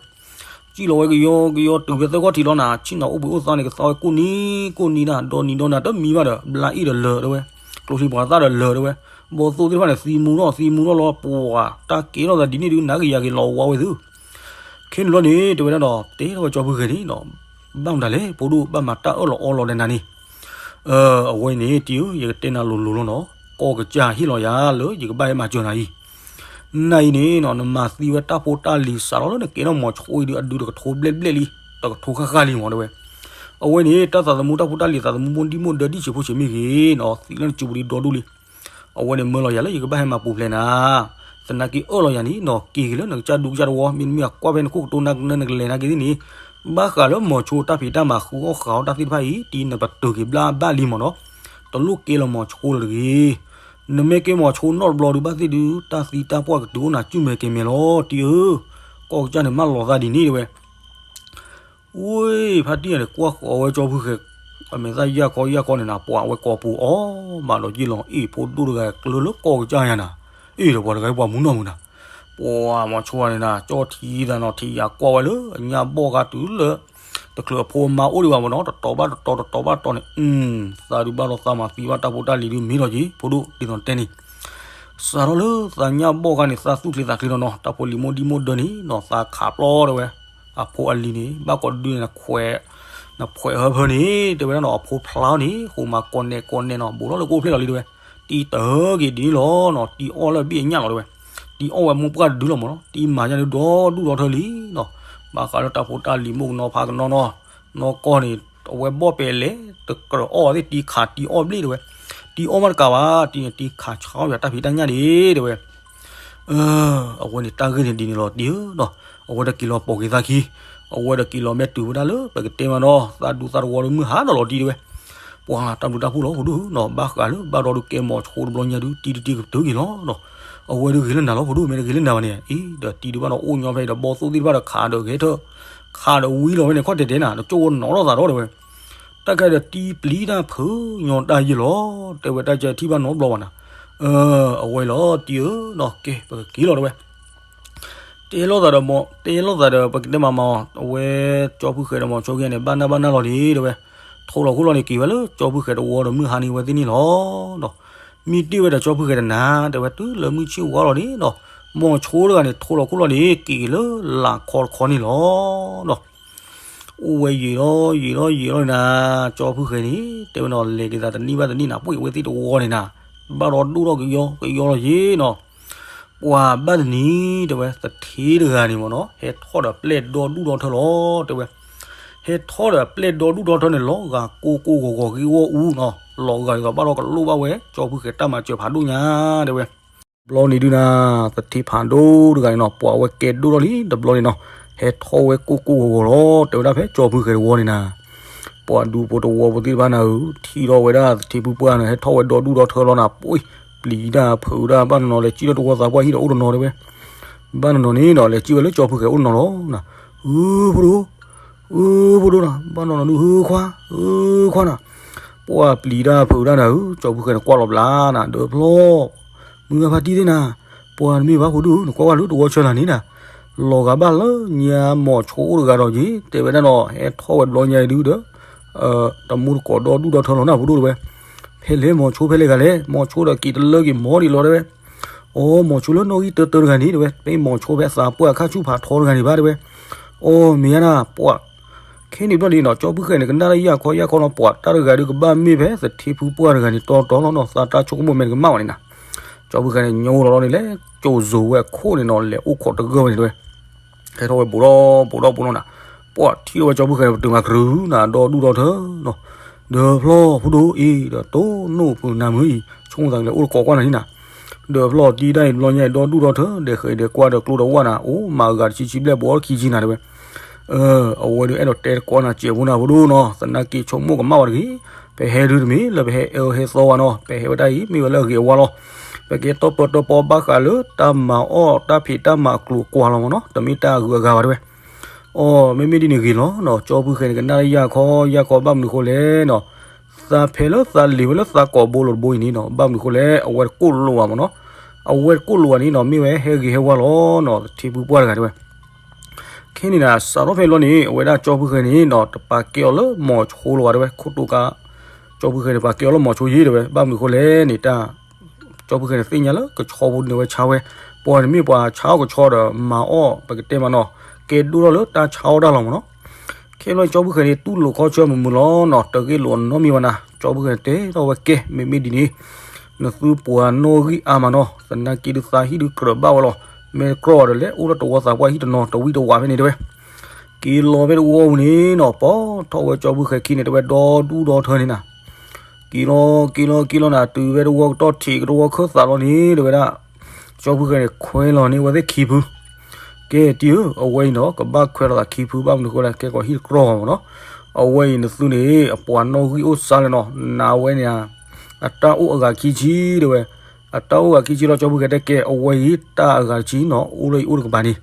စံၣ်လီၤဝဲကယီကယီတုၤဖဲသၢခီၣ်ထံးလီၤနၤ, ဆ့ၣ်နီၤအိၣ်ဘှံးအိၣ်သါန့ၣ် ကသီဝဲကိၣ်နံၤကိၣ်နံၤနၤ, ဒီနံၤဒီနၤတမံဘၣ်ဒီး ဘျါအ့ၣ်ဒီးလၢာ် တဲဝဲ, ကျိချံပှၤသၣ်ဒီးလၢာ် တဲဝဲ, ဘီသိၣ်သ့ၣ်တဖၣ်န့ၣ် သံမူထီၣ်သံမူထီၣ်လီၤ ပှၤ တၢ်ကဲထီၣ်သးဒ်န့ၣ်ဒုး နၤကယၤက့ၤလီၤဝါဝဲသု ခဲန့ၣ်လီၤန့ၣ် တဲဝဲဒၣ်ဒီး တဲထီၣ်ဝဲကၠီဖုဃဲၤန့ၣ်ဒီး ဘၣ်မတၤလဲၣ် ဖိဒိၣ်ဘၣ်မၤတၢ်အၢၣ်လီၤအီလီၤဒီးနၤန့ၣ်, အဝဲန့ၣ်တံၢ်ဧၢ ယကတဲနၤလိၤလိၤလီၤနီၤ, ကီၢ်ကစၢ်ဟ့ၣ်လီၤယၤလၢယကဘၣ်ဟဲမၤစၢၤနၤအံၤ, နၤအံၤန့ၣ်နီၤ နမၤသံဝဲတၢ်ဖိတၢ်လံၤစးထီၣ်လၢနကဲထီၣ်မီၤဆိအံၤဒုး အဒုးတကထိဘျဲၣ်ဘျဲၣ်လံ, တကထိဃၣ်ဃၣ်လံမး တဲဝဲ. အဝဲန့ၣ် တၢ်သးသမူတၢ်ဖိတၢ်လံၤသးသမူမိၢ်ဒံၣ်မိၢ်ဒၢဒံၣ်ဆံးဖိဆံးမ့ၢ်ဂ့ၤနီၤ သံလၢနစုပူၤလံဒီဒူၣ်လံ အဝဲန့ၣ်မၢလီၤယၤလၢယကဘၣ်ဟဲမၤပူၤဖျဲးနၤ, သနာ်က့အၢၣ်လီၤယၤန့ၣ်နီၤ က့ၤက့ၤလၢနကစၢ်ဒူကစၢ်တဝီ မ့တမ့ၢ်အကွၢ်ဖဲနခိၣ်ကတိၤနကနၢနကလဲၤနၤက့ၤသ့ၣ်န့ၣ်, ဘၣ်ဃးလၢမီၤဆိတၢ်ဖံးတၢ်မၤဃုအီၣ်ဃုအီၣ်တၢ်သ့ၣ်တဖၣ်အံၤ တံၢ်နပတုာ်က့ၤဘျါဘၣ်လံမးနီၤ, တလိၣ်ကဲလီၤမီၤဆိလၢၤတဂ့ၤ နမ့ၢ်ကဲမီၤဆိနီတဘျီဒုးဘၣ်သ့ၣ်ဒုး တၢ်သံတၢ်ပှၢ်ကတုၤအိၣ်နၤ ကၠူၣ်မဲာ်ကဲၤမဲာ်လီၤ တံၢ်ဧၢ, ကီၢ်ကစၢ်န့ၣ်မၢလီၤသးဒ်န့ၣ် တဲဝဲ. ဝ့ၢ် ဖါတံၢ်န့ၣ် ကွၢ်ဃီၤဝဲကၠီဖုဃဲၤ အမဲာ်သၣ်ယၢ်ခီယၢ်ခီန့ၣ်နၤ ပှၤဝဲကိာ်ပူၤအီၤ မးဒီးယ့ၢ်လီၤအ့ၣ် ဖိဒိၣ်တဂၤကျၢၤလၢကီၢ်ကစၢ်ယၤနၤ, အ့ၣ်ဒီးပှၤတဂၤအံၤပှၤမူနီၢ်မုၢ်နၤ, ပှၤမီၤဆိန့ၣ်နၤ ကၠီထံသးနီၤ ထံၣ်ယၤကွၢ်ဝဲလၢအညၣ်ဘီၣ်ဂၤတုၤလၢ တချုးအဖိအမါအိၣ်ဒံးဘၣ်မးနီၤ တတီၤဘၣ်တတီၤ တတီၤဘၣ်တတီၤန့ၣ် သးဒုးဘၣ်ဒီးသးမၤသံဘၣ်တၢ်ဖိတၢ်လံၤဒုးမ့ၢ်ထီၣ်က့ၤ ဖိဒိၣ်ဒ်သိးတဲန့ၣ် စးထီၣ်လၢသးညၣ်ဘီၣ်ဂၤန့ၣ် သးသူၣ်ချ့သးချ့လီၤနီၤ တၢ်ဖိလံၤမိၢ်ဒံၣ်မိၢ်ဒၢန့ၣ်နီၤ သးခးပျီတဲဝဲ, အဖိအလံၤန့ၣ် ဘၣ်ကိးဒုန့ၣ် နခွဲးဟၢဖၢန့ၣ် တဲဝဲဒၣ်နီၤ အဖိဖျါအီၤန့ၣ် ဃိမၤကိးနဲၣ်ကိးနဲၣ်နီၤ ဘူးထီၣ်လၢကအိၣ်ဖျဲၣ်လီၤလံတဲဝဲ, တံၢ်တဟၢက့ၤဒ်န့ၣ်လီၤနီၤ တံၢ်အီၣ်လၢအဘ့ၣ်အညၣ်လီၤတဲဝဲ, တံၢ်အီၣ်ဝဲမိၢ်ပှၢ်တဒုလီၤမးနီၤ တံၢ်မၤညၣ်ဒုးဒီဒူၣ်ဒီထၢလံနီၤ, ဘၣ်ဃးလၢတၢ်ဖိတၢ်လံၤမိၢ်ကနီၤဖါကနီၤနီၤ, နီၢ်ကီၢ်န့ၣ် အဝဲဘီၣ်ပဲလဲၣ် တကြၢးအီၣ်သ့ၣ် တံၢ်ခးတံၢ်အီၣ်ဘျ့ၣ်တဲဝဲ, တံၢ်အီၣ်မးတကးဘၣ် တံၢ်န့ၣ် တံၢ်ခးဆါအီၣ်ယၤတၢ်ဖံးတၢ်ညၣ်ဒံးတဲဝဲ အဝဲန့ၣ်တၢ်ဂ့ၢ်န့ၣ်ဒ်န့ၣ်လီၤ တံၢ်ဧၢနီၤ, အဝဲဒီးက့ၤလီၤပိာ်က့ၤသးခံ, အဝဲဒီးက့ၤလီၤမ့ၢ်တုၤဝဲဒၣ်လၢ ပကတဲမးနီၤ သးဒူသးတဝီလၢမုၢ်ဟါဒီးလီၤတံၢ်တဲဝဲ, ပှၤတၢ်ဘျုးတၢ်ဖှိၣ်လီၤ ဖိဒိၣ်နီၤ ဘၣ်ဃးလၢဘၣ်ဒီးဒုးကဲမီၤဆိတဘျီညါဒုး တံၢ်ဒုးတံၢ်ကတုၤက့ၤလီၤနီၤ, အဝဲဒုးဂ့ၤလၢနၤလီၤ ဖိဒိၣ် မ့ၢ်တဂ့ၤလၢနၤဘၣ်န့ၣ် အံၤဒီးတံၢ်ဒုးဘၣ်ဒီးအိၣ်ညီဖဲအံၤဒီးဘီသိၣ်သ့ၣ်တဖၣ်ဒီးခးဒီးဂဲၤထၢၣ်, ခးဒီးဝံလီၤဖဲန့ၣ် ခီၣ်တဲာ်တဲာ်နၤ တကၠိၢ်ဝဲနီၤထီၣ်သးဒီးတဲဝဲ တၢ်ခဲဒီးတံၢ်ပျံၤတၢ်ဖုးညီတၢ်ယ့ၢ်လီၤ, တဲဝဲတၢ်ကဲထံၣ်ဘၣ်နီတဘျီဘၣ်နၤ, အဝဲလီၤတံၢ်ဧၢနီၤ ကဲ ပကက့ၤလီၤတဲဝဲ, တဲလိာ်သးဒီးမီၤ တဲလိာ်သးဒီး ပကတဲမးမီၤ အဝဲကၠီဖုဃဲၤဒီးမီၤဆိက့န့ၣ် ဘၣ်နၢ်ဘၣ်နၢ်လီၤဒံးတဲဝဲ, ထိးလီၤခိၣ်လီၤန့ၣ် က့ၤဝဲလၢကၠီဖုဃဲၤတဝီဒီးမုၢ်ဟါန့ၣ်ဝဲသ့ၣ်န့ၣ်လီၤနီၤ, မ့ၢ်တ့ၢ်ဝဲဒီးကၠီဖုဃဲၤတနၤ တဲဝဲတုၤလၢမုၢ်ဆ့ၣ်ဝါလီၤန့ၣ်နီၤ, မီၤဆိတဂၤန့ၣ် ထိးလီၤခိၣ်လီၤန့ၣ် က့ၤလၢလၢ်ခီတခီန့ၣ်လီၤနီၤ အိၣ်ဝဲယံာ်လီၤယံာ်လီၤယံာ်လီၤနၤ, ကၠီဖုဃဲၤန့ၣ် တဲဝဲနီၤ လဲၤက့ၤသးတနံၣ်ဘၣ်တနံၣ်နၤ ပှ့ၤဝဲသ့ၣ်တဝီန့ၣ်နၤ, ဘၣ်ဒီဒူၣ်ထီၣ်ကယီကယီလီၤယံာ်နီၤ, ပှၤဘၣ်တနံၤ တဲဝဲ သထ့တဂၤန့ၣ်မ့ၢ်နီၤ ဟဲထီၣ်ဒီးပျဲၢ်ဒီဒူၣ်ဒီထၢလီၤ တဲဝဲ, ဟဲထီၣ်ဒီးပျဲၢ်ဒီဒူၣ်ဒီထၢန့ၣ် လီၤဂာ်ကိၢ်ကိၢ်ဂီၤဂီၤဂ့ၤဂီၤအူနီၤ, လီၤဂာ်ဒ်သိးဘၣ်ဒီးကလိၣ်ဘၣ်ဝဲ ကၠီဖုဃဲၤတၢ်မၤစၢၤဖးဒိၣ်ညါ တဲဝဲ တဘျီန့ၣ်ဒုးနၤ, သထ့ဖးဒိၣ်တဂၤန့ၣ်နီၤ ပှၤဝဲကဲဒိၣ်ထီၣ်လံ တဘျီန့ၣ်နီၤ, ဟဲထီၣ်ဝဲကိၢ်ကိၢ်ဂီၤဂီၤလီၤ တဲဝဲဒၣ်ဖဲကၠီဖုဃဲၤတဝီန့ၣ်နၤ, ပှၤဒူဖိတဝီဖိသ့ၣ်တဖၣ်နၤဧၢ ထံၣ်ထီၣ်ဝဲဒၣ်သထ့ဖုပှၢ်န့ၣ် ဟဲထီၣ်ဝဲဒီဒူၣ်ဒီထၢလီၤနၤ ပှ့ၤ ပျံၤတၢ်ဖုးတၢ် ဘၣ်နီၤနီၤ လဲၤစံၣ်ထီၣ်တဝီသးပှၢ်ဟံၣ်ဒီးအိၣ်တနီၤတဲဝဲ, ဘၣ်နီၤနီၤန့ၣ်နီၤ လဲၤစံၣ်ဝဲလၢကၠီဖုဃဲၤအိၣ်တနီၤလီၤနၤ, ဧၢ ဖိဒိၣ် ဧၢ ဖိဒိၣ်နၤ ဘၣ်နီၤနီၤဒုး ဧၢ ခွါ ဧၢ ခွါနၤ, ပှၤပျံၤတၢ်ဖုးတၢ်နၤဧၢ ကၠီဖုဃဲၤန့ၣ် ကွၢ်လီၤဘျးနၤ ဒီးဖျီ မုၢ်ဂၤဖါတံၢ်သ့ၣ်နၤ, ပှၤတမ့ၢ်ဘၣ်ဖိဒိၣ်ဧၢ နကွၢ်ကွၢ်လၢတဝီဆၢနၤန့ၣ်နၤ, လီၤဂာ်ဘၣ်လၢညါမီၤဆိအိၣ်တဂၤဒီးက့ၤ တဲဝဲဒၣ်နီၤ ဟဲထီၣ်ဝဲတဘျီညါအံၤဒုးဒီး တမူတကိးဒီဒူၣ်ဒီထၢလီၤနၤ ဖိဒိၣ်တဲဝဲ, ဖဲလဲၣ်မီၤဆိဖဲလဲၣ်ဂၤလဲၣ် မီၤဆိဒီးက့ၤတလၢက့ၤမီၤဒံးလီၤတဲဝဲ, အိ မီၤဆိလၢနီၣ်ဂံၢ်တၢတၢတဂၤန့ၣ်တဲဝဲ မ့ၢ်မီၤဆိဖဲသးပှၢ်အခါဆူၣ်ဖးထီတဂၤန့ၣ်ဘၣ်တဲဝဲ, အိ မ့ၢ်ယါနၤ ပှၤ ခဲန့ၣ်ဘျီန့ၣ်နီၤ ကၠီဖုဃဲၤန့ၣ် ကနၣ်လၢယၢ်ခီယၢ်ခီနီၤ ပှၤတၢ်တဂၤဒုးကဘၣ်မ့ၢ်ဖဲသထ့ဖုပှၢ်တဂၤန့ၣ် တီတီလီၤနီၤ သးတၢ်ဆိကမိၣ်မဲာ်တကမၣ်ဘၣ်န့ၣ်နၤ, ကၠီဖုဃဲၤန့ၣ် ညိလီၤလီၤန့ၣ်လဲၤ ကၠိၤစိၤဝဲအခိၣ်န့ၣ်နီၤ လဲၤအိၣ်ခိးတဂၢၢ်ဝဲန့ၣ်တဲဝဲ, ဟဲထီၣ်ဝဲဘူးဒီးဘူးဒီးဘူးဒီးနၤ, ပှၤထံၣ်လီၤဝဲကၠီဖုဃဲၤန့ၣ် ပတုာ်မၤကရူၤနၤ ဒီဒူၣ်ဒီထၢနီၤ, ဒီးဖျီဖိဒိၣ်အံၤ ဒီးတိၢ်နီၣ်ဖုးနၤမုၢ်အံၤ ဆိကမိၣ်သးကလဲၤအိၣ်တကိးကွၢ်နၤန့ၣ်နၤ, ဒီးဖျီၣ်တံၢ်တၢ်အံၤတဘျီညါအံၤ ဒီဒူၣ်ဒီထၢ ဒဲးဃဲးဒဲးကွၢ်ဒီးကျိဒီးဝၣ်နၤ အိၣ်မၤအဂၤတဆံဆံဘျဲၣ် ဘှီခံဆံနၤတဲဝဲ. အဝဲဒုးအဲၣ်ဒိးတဲတကိးနၤ စဲးဖိနၤဖိဒိၣ်နီၤ သနာ်က့ဆိကမိၣ်ကမၣ်ဝဲတဂ့ၤ. ပဟဲဒုးတမ့ၢ်လၢပဟဲအၢဟဲသီဘၣ်နီၤ ပဟဲဝဲဒၣ်အံၤ မ့ၢ်ဝဲလၢအဂ့ၤအဝါလီၤ. ပကဲတီပၢတီပီဘၣ်ဃးလၢတၢ်မၤအီၣ်တၢ်ဖံးတၢ်မၤအကျိၤအကွာ်လီၤမ့ၢ်နီၤ တမ့ၢ်တၢ်အဂုၤအဂၤဘၣ်တဲဝဲ. အီ မ့မ့ၢ်ဒ်န့ၣ်ဂ့ၤလီၤနီၤ ကၠီဖုဃဲန့ၣ် ကနၣ်လၢယၢ်ခီယၢ်ခီ ဘၣ်မနုၤဃိလဲၣ်နီၤ သးဖဲလၢသးလ့ၤဝဲလၢသးကိာ်ဘိလိာ်တဘိအံၤန့ၣ်နီၤ ဘၣ်မနုၤဃိလဲၣ် အဝဲတကိၢ်လိာ်ဘၣ်မ့ၢ်နီၤ အဝဲတကိၢ်လိာ်ဘၣ်န့ၣ်နီၤ မ့ၢ်ဝဲဟဲဂ့ၤဟဲဝါလီၤနီၤ သထ့ဖုပှၢ်တဂၤတဲဝဲ. ခဲန့ၣ်နၤ စးထီၣ်ဖဲလီၤန့ၣ် အဝဲဒၣ်ကၠီဖုဃဲန့ၣ်နီၤ တပာ်ကဲအီၤလၢမီၤဆိလီၤဘၣ်တဲဝဲ ခိၣ်တိကါ ကၠီဖုဃဲန့ၣ် ပာ်ကဲအီၤလၢမီၤဆိယ့ၢ်တဲဝဲ ဘၣ်မနုၤဃိလဲၣ်န့ၣ် တၢ် ကၠီဖုဃဲန့ၣ်သ့ၣ်ညါလၢကဆီဖိန့ၣ်ဝဲဆါဝဲ ပှၤန့ၣ်မ့ၢ်ပှၤဆါအီၣ်ကဆီဒီးမၤအီၣ် ပကတဲမးနီၤ ကဲဒိၣ်ထီၣ်လၢတၢ်ဆါအီၣ်တၢ်လီၤမ့ၢ်နီၤ. ခဲလီၤကၠီဖုဃဲန့ၣ် တူၢ်လိာ်ခီဆၢမုာ်မုာ်လီၤနီၤ တဂ့ၢ်လိာ်အနီတမံၤဘၣ်နၤ ကၠီဖုဃဲန့ၣ်တဲထီၣ်ဝဲကဲ မ့မ့ၢ်ဒ်န့ၣ် နသုပှၤနီၣ်ဂံၢ်အါမးနီၤ သနာ်က့ဒုးသးဟံၣ်ဒုးကြၢးဘၣ်ဝဲလီၤ မ့ၢ်တကြၢးဒီးလဲၤအိၣ်လၢတဝီသးပှၢ်ဟံၣ်တနီၤ တဝံၣ်တဝးဖဲန့ၣ်တဲဝဲ. က့ၤလီၤဖဲတဝီပူၤန့ၣ်နီၤ ပိာ်ထီၣ်ဝဲကၠီဖုဃဲခံန့ၣ် တဲဝဲ ဒီဒူၣ်ဒီထၢန့ၣ်နၤ က့ၤလီၤ က့ၤလီၤ က့ၤလီၤနၤ တုၤဖဲတဝီကတီၢ်ထံးကတဝီခၢၣ်သးလီၤန့ၣ် တဲဝဲဒၣ် ကၠီဖုဃဲန့ၣ် ခွဲလီၤန့ၢ်ဝဲသ့ၣ်ခံဖု ကဲတံၤဧၢ အဝဲအံၤနီၤ ကဘၣ်ခွဲလီၤသးခံဖု ဘၣ်မနုၤဃိလဲၣ် ကဲကီးဟံၣ်တကြၢးမ့ၢ်နီၤ အဝဲအံၤနသုန့ၣ် အပှၤနီၣ်ဂံၢ်အိၣ်စါလဲၣ်နီၤ နၤဝဲန့ၣ် အတၢ်အိၣ်အဂၤခံဆံတဲဝဲ အတၢ်အိၣ်အဂၤခံဆံလီၤ ကၠီဖုဃဲတဲကဲ အဝဲအံၤ တၢ်အဂၤတဆံနီၤ အိၣ်လၢယအိၣ်တကပၤန့ၣ်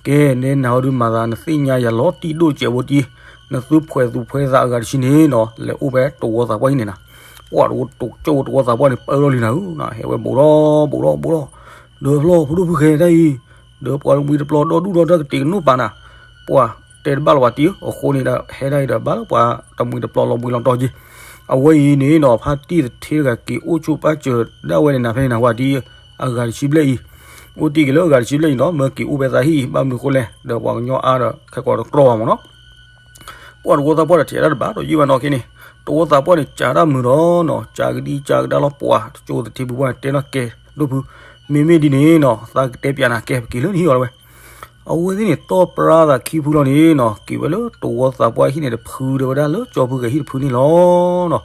ကဲနဲနၤဟီဒုးမၤသး နသ့ၣ်ညါယၤလီၤတံၢ်ဒိၣ်စဲးဖိတံၢ် နသုဖှဲးသူၣ်ဖှဲးသးအဂၤတဆံန့ၣ်နီၤ လဲၤအိၣ်ဖဲတဝီသးပှၢ်ဟံၣ်န့ၣ်နၤ ပှၤတဝီတကၠိတဝီသးပှၢ်န့ၣ် ပၢလီၤလံနၤဧၢ ဟဲဝဲဘူးဒီးဘူးဒီးဘူးဒီး ဒီးဖျီၣ်ဖိဒိၣ်ဖုဃဲတၢ်အံၤ ဒီးပှၤတမှံၤတပျီဒီဒူၣ်ဒီထၢကတံၤကနိၣ်ပာ်နၤ ပှၤတဲတဘၣ်လီၤပှၤတံၤဧၢ အဃိန့ၣ်ဒီး ဟဲဒၣ်အံၤဒီးဘၣ်လၢပှၤတမှံၤတပျီလီၤဘှံးလီၤတီၤက့ၤ အဝဲအံၤန့ၣ်နီၤ ဖါတံၢ်သထ့တဂၤက့ၤအိၣ်ဆူၣ်ပၢ်စၢၤဒၣ်ဝဲန့ၣ်နၤ ဖဲန့ၣ်နၤဝဲဒ်အဂၤတဆံဘျဲၣ်အံၤ အိၣ်တ့ၢ်က့ၤလၢအဂၤတဆံဘျဲၣ်အံၤနီၤ မၢက့ၤအိၣ်ဖဲသးဟံၣ်အံၤ ဘၣ်မနုၤဃိလဲၣ် ဒီးပှၤကညီအါဒီးခဲကိာ်တကြၢးဘၣ်မ့ၢ်နီၤ ပှၤတဝီသးပှၢ်ဒီးထဲးတၢ်တဘၣ်ဒီးယ့ၢ်ဘၣ်နီၤ ခဲန့ၣ် တဝီသးပှၢ်န့ၣ် ကးတၢ်မုာ်ဒီးနီၤ ကးကဒံကးကဒါလီၤ ပှၤတကၠိသထ့ဖုပှၢ်န့ၣ် တဲနီၣ်ကဲ ဒိၣ်ဖု မ့မ့ၢ်ဒ်န့ၣ်နီၤ သးကတဲပျးနၤ ကဲပက့ၤလၢနဟံၣ်အီၤလီၤဝဲ အဝဲသ့ၣ်န့ၣ် တီၢ်ပြၢသးခံဖုလီၤန့ၣ်နီၤ က့ၤဝဲလၢတဝီသးပှၢ်ဟံၣ်န့ၣ်တဖု ဒီးဝဲဒၣ်လၢကၠီဖုဃဲဟံၣ်တဖုန့ၣ်လီၤနီၤ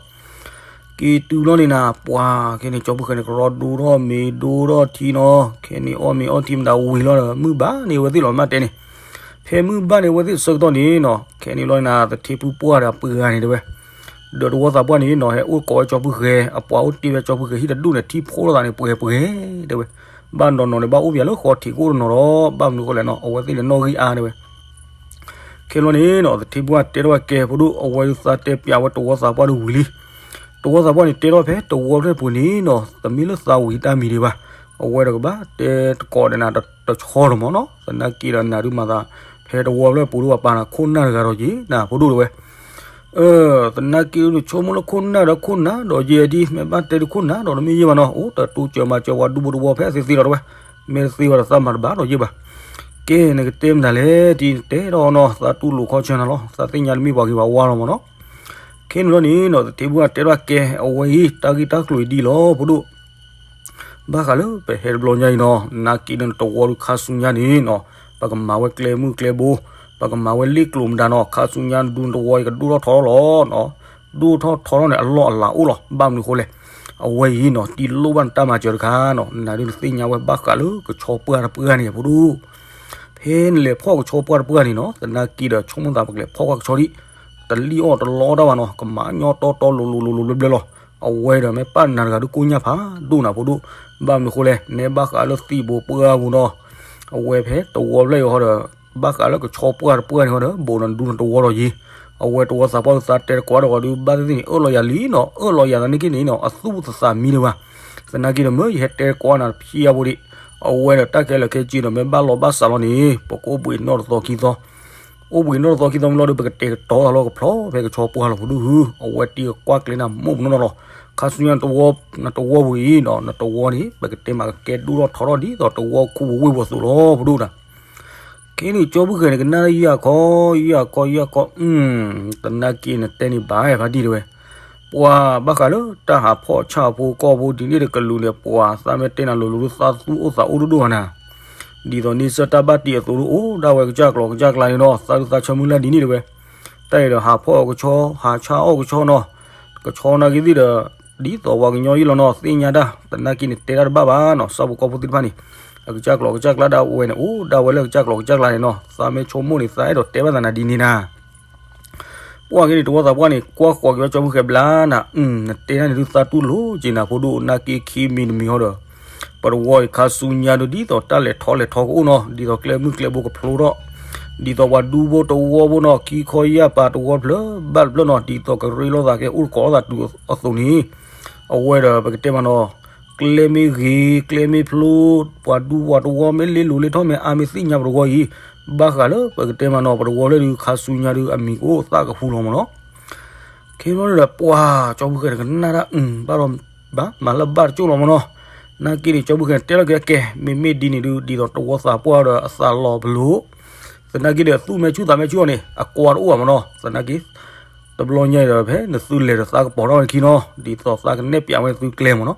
က့ၤတုၤလီၤန့ၣ်နၤ ပှၤခဲန့ၣ် ကၠီဖုဃဲန့ၣ် ကရီဒိထီၣ်မ့ၤဒိထီၣ်ထံနီၤ ခဲန့ၣ်အီၣ်မ့ၤအီထံမတၤဝံၤလီၤဒီး မုၢ်ဘၣ်န့ၢ်အဝဲသ့ၣ်လီၤမးတဲန့ၣ် ဖဲမုၢ်ဘၣ်န့ၢ်အဝဲသ့ၣ်ဆၢကတီၢ်န့ၣ်နီၤ ခဲန့ၣ်လီၤနၤ သထ့ဖုပှၢ်ဒီးပှၤဂၤန့ၣ်တဲဝဲ ဒီးတဝီသးပှၢ်န့ၣ်နီၤ ဟဲအိၣ်ကိးဝဲကၠီဖုဃဲ အပှၤအိၣ်တ့ၢ်ဝဲကၠီဖုဃဲဟံၣ်တဒူၣ်န့ၣ် ထံဖိလိာ်သးန့ၣ် ပှဲၤပှဲၤတဲဝဲ ဘၣ်နီၢ်နီၢ်န့ၣ် ဘၣ်အိၣ်ပၠးလၢဃီထံးကအိၣ်တနီၤဒီး ဘၣ်မနုၤဃိလဲၣ်နီၤ အဝဲသ့ၣ်န့ၣ်နီၣ်ဂံၢ်အါတဲဝဲ ခဲလီၤန့ၣ်နီၤ သထ့ဖုပှၢ်တဲထီၣ်ဝဲကဲ ဖိဒိၣ် အဝဲသးတဲပျးဝဲတဝီသးပှၢ်ဒုးဝံၤလံ တဝီသးပှၢ်န့ၣ် တဲထီၣ်ဖဲတဝီဖျၢၣ်ပူၤန့ၣ်နီၤ တမ့ၢ်လၢသးဝံၤတၢ်မံၤဒံးဘၣ် အဝဲဒီးကဘၣ်တဲတကိးဒီးနၤတဆီဒီးမ့ၢ်နီၤ သနာ်က့ဒီးနၤဒုးမၤသး ဖဲတဝီဖျၢၣ်ပူၤဒုးပှၤပာ်နၤခိၣ်နၢ်တဂၤဒီးက့ၤ နၤဖိဒိၣ်တဲဝဲ သနာ်က့နဆိကမိၣ်လၢခိၣ်နၢ်ဒီးခိၣ်နၢ်ဒီးယဲဒ် မ့ၢ်ဘၣ်တဲဒုးခိၣ်နၢ်ဒီးတမ့ၢ်ယဲၢ်ဘၣ်နီၤ အိၣ်တတူၢ်စၢၤမၤစၢၤပှၤဒူဖိတဝီဖဲသ့သ့လီၤတဲဝဲ မ့ၢ်တသ့ဘၣ်ဒီးသးမၤတဘၣ်ဒီးယဲၢ်ဘၣ် ကဲ နကတဲမနုၤလဲၣ် တံၤတဲဒီးနီၤ သးတူၢ်လိာ်ခီဆၢနၤလီၤ သးသ့ၣ်ညါတမ့ၢ်ပှၤဂ့ၤပှၤဝါလီၤမ့ၢ်နီၤ ခဲန့ၣ်လီၤန့ၣ်နီၤ သထ့ဖုပှၢ်တဲထီၣ်ကဲ အဝဲအံၤ တၢ်ဂ့ၢ်တၢ်ကျိၤအံၤဒ်အံၤလီၤ ဖိဒိၣ် ဘၣ်ဃးလၢပဟဲတဘျီညါအံၤနီၤ နာ်က့ဒီးနတဝီဒုးခါဆူညါန့ၣ်နီၤ ပကမၤဝဲကျဲမုၢ်ကျဲဘိ ပကမၤဝဲလ့ၣ်ကျိၤမတၤနီၤ ခါဆူညါဒုးနတဝီအံၤကဒိၣ်ထီၣ်ထီထီၣ်လီၤနီၤ ဒိၣ်ထီၣ်ထီထီၣ်န့ၣ် အလီၢ်အလၤအိၣ်လီၤ ဘၣ်မနုၤဃိလဲၣ် အဝဲအံၤနီၤ တံၤလိၣ်ဘၣ်နတၢ်မၤစၢၤတခါနီၤ နၤဒုးနသ့ၣ်ညါဝဲဘၣ်ဃးလၢကဆီပှၢ်တပှၢ်န့ၣ် ဖိဒိၣ် ဖဲနလဲၤဖီၣ်ကဆီပှၢ်တပှၢ်န့ၣ်နီၤ သနာ်က့ဒီးဆိကမိၣ်သးပကလဲၤဖီၣ်ကွၢ်ကဆီဒံး တလံၣ်အီၣ်တလီအီၣ်တၢ်ဘၣ်နီၤ ကမၤညီတီတီလိၤလိၤလိၤလိၤဘျၢဘျၢလီၤ အဝဲဒီးမ့ၢ်ပၢ်နၤတဂၤဒုးကိၣ်ညၣ်ဖးဒိၣ်နၤဖိဒိၣ် ဘၣ်မနုၤဃိလဲၣ် နဲဘၣ်ဃးလၢသံၣ်ဘိပှၢ်ပူၤနီၤ အဝဲဖဲတဝီဖျၢၣ်အံၤဟီဒီး ဘၣ်ဃးလၢကဆီပှၢ်တပှၢ်န့ၣ်ဟီဒီး ဘိးနဒူနတဝီလီၤယံၤ အဝဲတဝီသးပှၢ်ဒုးသးတဲတကိးဒီး ဒုးဘၣ်သ့ၣ်သ့ၣ်န့ၣ် အၢၣ်လီၤယၤလံနီၤ အၢၣ်လီၤယၤသးန့ၣ်က့န့ၣ်နီၤ အသူၣ်သးသးမံတဘၣ် သနာ်က့ဒီး မ့ၢ်ယဟဲတဲတကိးနၤတဖျၢၣ်အံၤဖိဒံး အဝဲဒီးတၢ်ခဲလၢာ်ခဲဆ့ဒီး မ့ၢ်ဘၣ်လီၤဘၣ်စးလီၤန့ၣ် ပကအိၣ်ဘှံးနီၣ်တသီခံသီ အိၣ်ဘှံးနီၣ်တသီခံသီမ့ၢ်လီၤဒီး ပကတဲာ်ကတီၤသးလီၤကဖျီဖဲကဆီပှၢ်လီၤ ဖိဒိၣ်ဧၢ အဝဲတံၤကကွၢ်ကျဲနၤမိၢ်ပနီၣ်နီၢ်လီၤ ခါဆူညါနတဝီ နတဝီပူၤအံၤနီၤ နတဝီန့ၣ် ပကတဲမးကကဲဒိၣ်ထီၣ်ထီထီၣ်ဒ်သိးတဝီခူပူၤဝ့ၢ်ပူၤအသိးလီၤ ဖိဒိၣ်တၢ် ခဲန့ၣ်ကၠီဖုဃဲန့ၣ် ကနၣ်လၢယၢ်ခီ ယၢ်ခီ ယၢ်ခီ သနာ်က့နတဲန့ၣ်ဘၣ် ဖါတံၢ်တဲဝဲ ပှၤဘၣ်ဃးလၢတၢ်ဟးဖီၣ်ဆၣ်ဖိကီၢ်ဖိဒ်န့ၣ်တကလုာ်န့ၣ် ပှၤသးမ့ၢ်တဲနၤလိၤလိၤဒုး သးသူၣ်အိၣ်သးအိၣ်ဒိၣ်ဒိၣ်ဘၣ်နၤ ဒ်သိးန့ၣ်စၢၢ်တၢ်ဘၣ်တံၤအသိးဒုး အိၣ်ဒၣ်ဝဲကစၢ်ကျီၤကစၢ်ကျါန့ၣ်ဒီး သးဒုးသးဆၢမုၢ်လၢ်ဒ်န့ၣ်တဲဝဲ တၢ်အံၤဒီးဟးဖီၣ်အီၣ်ကဆီ ဟးဆၣ်အီၣ်ကဆီနီၤ ကဆီနာ်က့သ့ၣ်ဒီး ဒ်သိးပှၤကညီအံၤလီၤနီၤ သ့ၣ်ညါတၢ် သနာ်က့န့ၣ် တဲတၢ်တဘၣ်ဘၣ်နီၤ ဆၣ်ဖိကီၢ်ဖိသ့ၣ်တဖၣ်န့ၣ် အကစၢ်ကျိာ်ကစၢ်ကျါဒၣ်ဝဲန့ၣ် အိၣ်ဒၣ်ဝဲလၢအကစၢ်ကျိာ်ကစၢ်ကျါန့ၣ်နီၤ သးမ့ၢ်ဆိကမိၣ်န့ၣ် သးအဲၣ်ဒိးတဲဘၣ်သးနၤဒ်န့ၣ်နၤ ပှၢ်က့ၤန့ၣ် တဝီသးပှၢ်န့ၣ် ကွၢ်ဃီၤက့ၤဝဲကၠီဖုၣ်ဃဲဘျါနၤ နတဲတၢ်န့ၣ်ဒုးသးတူၢ်လိာ်က့ၤနၤ ဖိဒိၣ် နာ်က့ခံမံၤတမံၤဟီဒီး ပတဝီအံၤခါဆူညါဒုး ဒ်သိးတၢ်လဲၤထီၣ်လဲၤထီကအိၣ်နီၤ ဒ်သိးကျဲမုၢ်ကျဲဘိကဖျိထီၣ် ဒ်သိးပှၤဒူဖိတဝီဖိနီၤ ခံခီယၢ်ပၤတဝီဖျၢၣ်ဘၣ်တဖျၢၣ်နီၤ ဒ်သိးကရ့လိာ်သးကဲအိၣ်တကိးလိာ်သးတုၤအသိးန့ၣ် အဝဲဒီးပကတဲမးနီၤ ကျဲမ့ၢ်ဂ့ၤ ကျဲမ့ၢ်ဖျိ ပှၤဒူပှၤတဝီမ့ၢ်လ့လိၤလ့ထီၣ်မ့ၢ်အါမ့ၢ်သ့ၣ်ညါပတဝီအံၤ ဘၣ်ဃးလၢပကတဲမးနီၤ ပတဝီဖျၢၣ်ဒုး ခါဆူညါဒုး အမံၤကအိၣ်သၣ်ကဟူလီၤမးနီၤ ခဲဘျီဒီး ပှၤကၠီဖုၣ်ဃဲန့ၣ် ကနၣ်တၢ်အုၣ်ဘၣ်ဒီးဘၣ် မၤလၢဘၣ်တကၠိၣ်လီၤမးနီၤ နာ်က့န့ၣ် ကၠီဖုၣ်ဃဲန့ၣ် တဲလီၤက့ၤအကဲ မ့မ့ၢ်ဒ်န့ၣ်ဒုး ဒ်သိးတဝီသးပှၢ်ဒီးအသးလီၤပလိာ် သနာ်က့ဒီး သူၣ်မဲာ်ဆူၣ်သးမဲာ်ဆူၣ်အီၤန့ၣ် အကွၢ်တအိၣ်ဘၣ်မးနီၤ သနာ်က့ တဘျီညါအံၤဒီး ဖဲနသုလဲၤဒီးသးကပီၤထီၣ်ဝဲခံနီၤ ဒ်သိးသးကနဲၣ်ပၠးဝဲသုကျဲမးနီၤ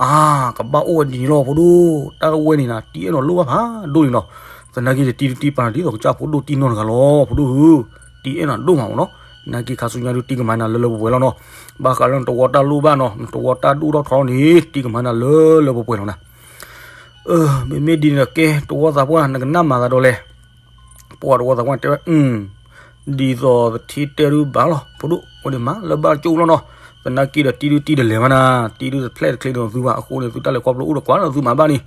အါ ကဘၣ်အိၣ်ဝဲဒ်န့ၣ်လီၤ ဖိဒိၣ် တၢ်ဝဲန့ၣ်နၤ တံၤအဲၣ်နီၤလိၣ်ဘၣ်ဖးဒိၣ်န့ၣ်နီၤ သနာ်က့ယတံၤတတံၤပာ်နၤဒ်သိးကစၢ်ဖိဒိၣ်တံၢ်နီၢ်တဂၤလီၤ ဖိဒိၣ်ဧၢ တံၤအဲၣ်နၤဒိၣ်မးမးနီၤ နာ်က့ခါဆူညါဒုးတံၤကမၤနၤလၢလၢပှဲၤပှဲၤလီၤနီၤ ဘၣ်ဃးလၢနတဝီတၢ်လိၣ်ဘၣ်နီၤ နတဝီတၢ်ဒိၣ်ထီၣ်ထီလီၤန့ၣ် တံၤကမၤနၤလၢလၢပှဲၤပှဲၤလီၤနၤ မ့မ့ၢ်ဒ်န့ၣ်ဒီးကဲ တဝီသးပှၢ် နကနၣ်မၤသးဒီးလဲၣ် ပှၤတဝီသးပှၢ်တဲဝဲ ဒ်သိးသထ့တဲဒုးဘၣ်လီၤ ဖိဒိၣ် ဝဲန့ၣ်မၤလၢဘၣ်တကၠိၣ်လီၤနီၤ သနာ်က့ဒီးတံၤဒုးတံၤတလဲၤဘၣ်နၤ တံၤဒုးတဖျဲၣ်တချ့ဒီးသုဘၣ် အဃိန့ၣ် သုတၢ်လဲၤခီဖျိအိၣ်ဒီးကွၢ်လၢသုမၤဘၣ်န့ၣ်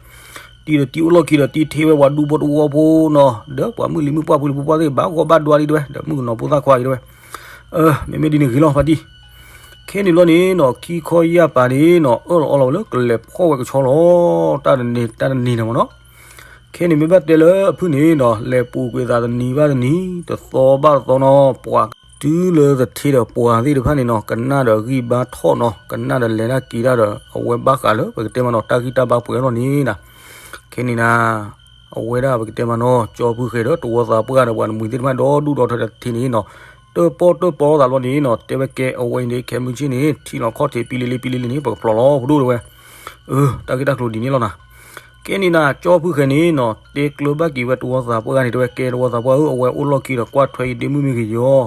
တံၤဒီးတံၤအိၣ်လီၢ်ခံဒီးတံၤထ့ဝဲပှၤဒူဖိတဝီဖိနီၤ ဒီးပှၤမုၢ်လံၤမုၢ်ပှၢ်ဖိလံၤဖိပှၢ်သ့ၣ် ဘၣ်ဂီၢ်ဘၣ်ဒွါလံတဲဝဲ ဒီးမုၣ်ကနီၤဖိသၣ်ခွါအံၤတဲဝဲ မ့မ့ၢ်ဒ်န့ၣ်ဂ့ၤလီၤဖါတံၢ် ခဲန့ၣ်ဘျီန့ၣ်နီၤ ခံခီယၢ်ပၤန့ၣ်နီၤ အၢၣ်လီၤအီလီၤဝဲလၢကလဲၤဖီၣ်ဝဲကဆီလီၤ တၢ်တန့ၢ် တၢ်တန့ၢ်န့ၣ်မးနီၤ ခဲန့ၣ်မ့ၢ်ဘၣ်တဲလၢအဖုၣ်န့ၣ်နီၤ လဲၤပူၤကွံာ်သးတနံၤဘၣ်တနံၤ တသီဘၣ်တသီနီၤ ပှၤတုၤလၢသထ့ဒီးပှၤသ့ၣ်တဖၣ်န့ၣ်နီၤ ကနၣ်ဒီးဂံၢ်ဘါထီၣ်နီၤ ကနၣ်ဒီးလဲၤတၢ်က့ၤတၢ်ဒီး အဝဲဘၣ်ဃးလၢပကတဲမးနီၤ တၢ်ဂံၢ်တၢ်ဘါပှဲၤလီၤန့ၣ်နၤ ခဲန့ၣ်နၤ အဝဲဒၣ်ပကတဲမးနီၤ ကၠီဖုၣ်ဃဲဒီးတဝီသးပှၢ်ဒီးပှၤတမှံၤသ့ၣ်တဖၣ် ဒီဒူၣ်ဒီထၢဒီးသထ့န့ၣ်နီၤ တၢၣ်ပီၣ်တၢၣ်ပီလိာ်သးဘျီန့ၣ်နီၤ တဲဝဲကဲအဝဲအံၤန့ၣ် ခဲမုၢ်ဆ့ၣ်န့ၣ် ထံလီၤခီၣ်ထံးပံလံလံပံလံလံန့ၣ် ပကဖျိးလီၤ ဖိဒိၣ်တဲဝဲ အၢ တၢ်ဂ့ၢ်တၢ်ကျိၤဒ်န့ၣ်လီၤနၤ ကဲန့ၣ်နၤ ကၠီဖုၣ်ဃဲန့ၣ်နီၤ တဲကျၢၤဘၣ်က့ၤဝဲတဝီသးပှၢ်န့ၣ် တဲဝဲကဲတဝီသးပှၢ်ဧၢ အဝဲအိၣ်လီၢ်ခံဒီးကွၢ်ထွဲအံၤဒ့မုၣ်မ့ၢ်ဂ့ၤယီၤ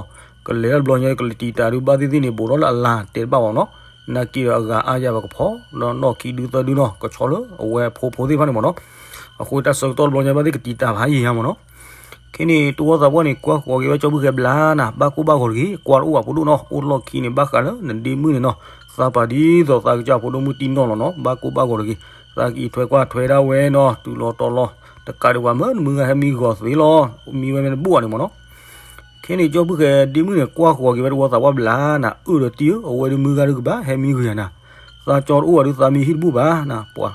ကလဲၤတၢ်တဘျီညါ ကလဲၤတံာ်တာ်ဒုးဘၣ်သ့ၣ်သ့ၣ်န့ၣ် ဘူးထီၣ်လၢအလါတဲတဘၣ်ဘၣ်နီၤ နာ်က့ဒီးအဂၤအါယၤပကဖီ ဒီးနီၢ်ခံဒုသၢဒုနီၤ ကဆီလၢအဝဲအဖိဖိသ့ၣ်တဖၣ်န့ၣ်မးနီၤ အဃိတၢ်ဆၢကတီၢ်တဘျီညါဘၣ်သ့ၣ်ကတံာ်တာ်ဖးယံာ်ယါမးနီၤ ခဲန့ၣ် တဝီသးပှၢ်န့ၣ် ကွၢ်ဃီၤက့ၤဝဲကၠီဖုၣ်ဃဲဘျါနၤ ဘၣ်ကိၢ်ဘၣ်ဂီၤတဂ့ၤ ကွၢ်တအိၣ်ဘၣ်ဖိဒိၣ်နီၤ အိၣ်လီၢ်ခံန့ၣ် ဘၣ်ဃးလၢနဒ့မုၣ်န့ၣ်နီၤ သးပာ်ဒ်သိးသးကစၢ်ဖိဒိၣ်မုၣ်တံၢ်နီၢ်လီၤနီၤ ဘၣ်ကိၢ်ဘၣ်ဂီၤတဂ့ၤ သးကအံးထွဲကွၢ်ထွဲဒၣ်ဝဲနီၤ တုၤလီၤတီၤလီၤ တကးဒံးပှၤမၢနမုၢ်ဂၤဟဲမံဂီၤသ့လီၤ မံဝဲမ့ၢ်တဘူၣ်ဘၣ်န့ၣ်မးနီၤ ခဲန့ၣ် ကၠီဖုၣ်ဃဲဒ့မုၣ်န့ၣ် ကွၢ်ဃီၤက့ၤဝဲတဝီသးပှၢ်ဘျါနၤ အၢၣ်ဒီးတံၢ်ဧၢ အဝဲဒုးမုၢ်ဂၤဒုးကဘၣ်ဟဲမံဂ့ၤယၤနၤ သးကၠီတအိၣ်ဘၣ်ဒုးသးမံဟံၣ်တဘူၣ်ဘၣ်နၤ ပှၤ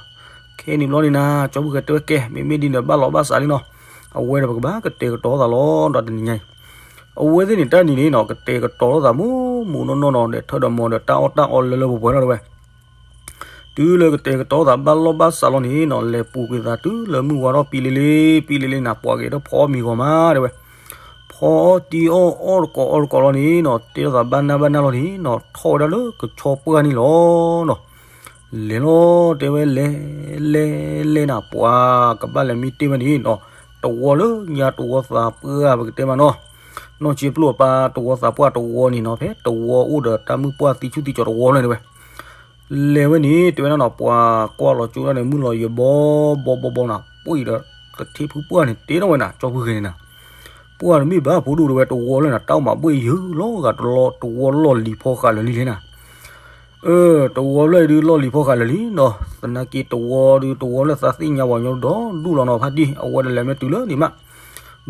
ခဲန့ၣ်ဘျီန့ၣ်နၤ ကၠီဖုၣ်ဃဲတဲဝဲကဲ မ့မ့ၢ်ဒ်န့ၣ် ဘၣ်လီၤဘၣ်စးလံနီၤ အဝဲဒီးပကဘၣ်ကတဲာ်ကတီၤသးလီၤ ဒီးတနံၤညါအံၤ အဝဲသ့ၣ်န့ၣ် တၢ်နံၤန့ၣ်နီၤ ကတဲာ်ကတီၤလိာ်သးမူမူနီၢ်နီၢ်နီၤ ဒီးထၢဒီးမီၤဒီးတၢ်အီၣ်တၢ်အီလၢလၢပှဲၤပှဲၤလီၤတဲဝဲ တုၤလၢကတဲာ်ကတီၤသးဘၣ်လီၢ်ဘၣ်စးလီၤန့ၣ်နီၤ လဲၤပူၤကွံာ်သးတုၤလၢမုၢ်ဝါထီၣ်ပံလ့လ့ ပံလ့လ့နၤ ပှၤက့ၤဒီးဖီအီၣ်မံၤဂီၤမးတဲဝဲ ဖီအီၣ်တံၢ်အီၣ်အီၣ်တကိးအီၣ်တကိးလီၤန့ၣ်နီၤ တဲလိာ်သးဘၣ်နၢ်ဘၣ်နၢ်လီၤန့ၣ်နီၤ ထီၣ်ဝဲဒၣ်လၢကဆီပှၢ်န့ၣ်လီၤနီၤ လဲၤလီၤတဲဝဲလဲၤ လဲၤ လဲၤနၤ ပှၤကဘၣ်လဲၤမံတ့ၢ်ဝဲန့ၣ်နီၤ တဝီလၢညါတဝီသးပှၢ်ပကတဲမးနီၤ နီၢ်ဆံပျိၢ်အပၢ်တဝီသးပှၢ်တဝီန့ၣ်နီၤ ဖဲတဝီအိၣ်ဒီးတၢ်မုၢ်ပှၢ်သံဆူၣ်သံကၠီၤတဝီလီၤတဲဝဲ လဲၤဝဲန့ၣ် တဲဝဲဒၣ်နီၤ ပှၤကွၢ်လီၤကၠိဒၣ်န့ၣ် မုၢ်လီၤယဘီဘီဘီနၤ ပှ့ၤဒီးသထ့ဖုပှၢ်န့ၣ် တဲထီၣ်ဝဲနၤ ကၠီဖုၣ်ဃဲန့ၣ်နၤ ပှၢ်တမ့ၢ်ဘၣ်ဖိဒိၣ်တဲဝဲ တဝီလၢနၤ တၢ်အိၣ်မးဘှ့ၣ်ယုၢ်လီၤဂာ်တလီ တဝီလီၢ်လံၤဖီဃာ်လၢာ်လံလဲၣ်နၤ အၢ တဝီလၢဒုးလီၢ်လံၤဖီဃာ်လၢာ်လံနီၤ သနာ်က့တဝီဒုး တဝီလၢသးသ့ၣ်ညါပှၤကညီဒီဒူၣ်လီၤနီၤ ဖါတံၢ် အဝဲဒၣ်လဲၤမ့ၢ်တုၤလၢန့ၣ်မး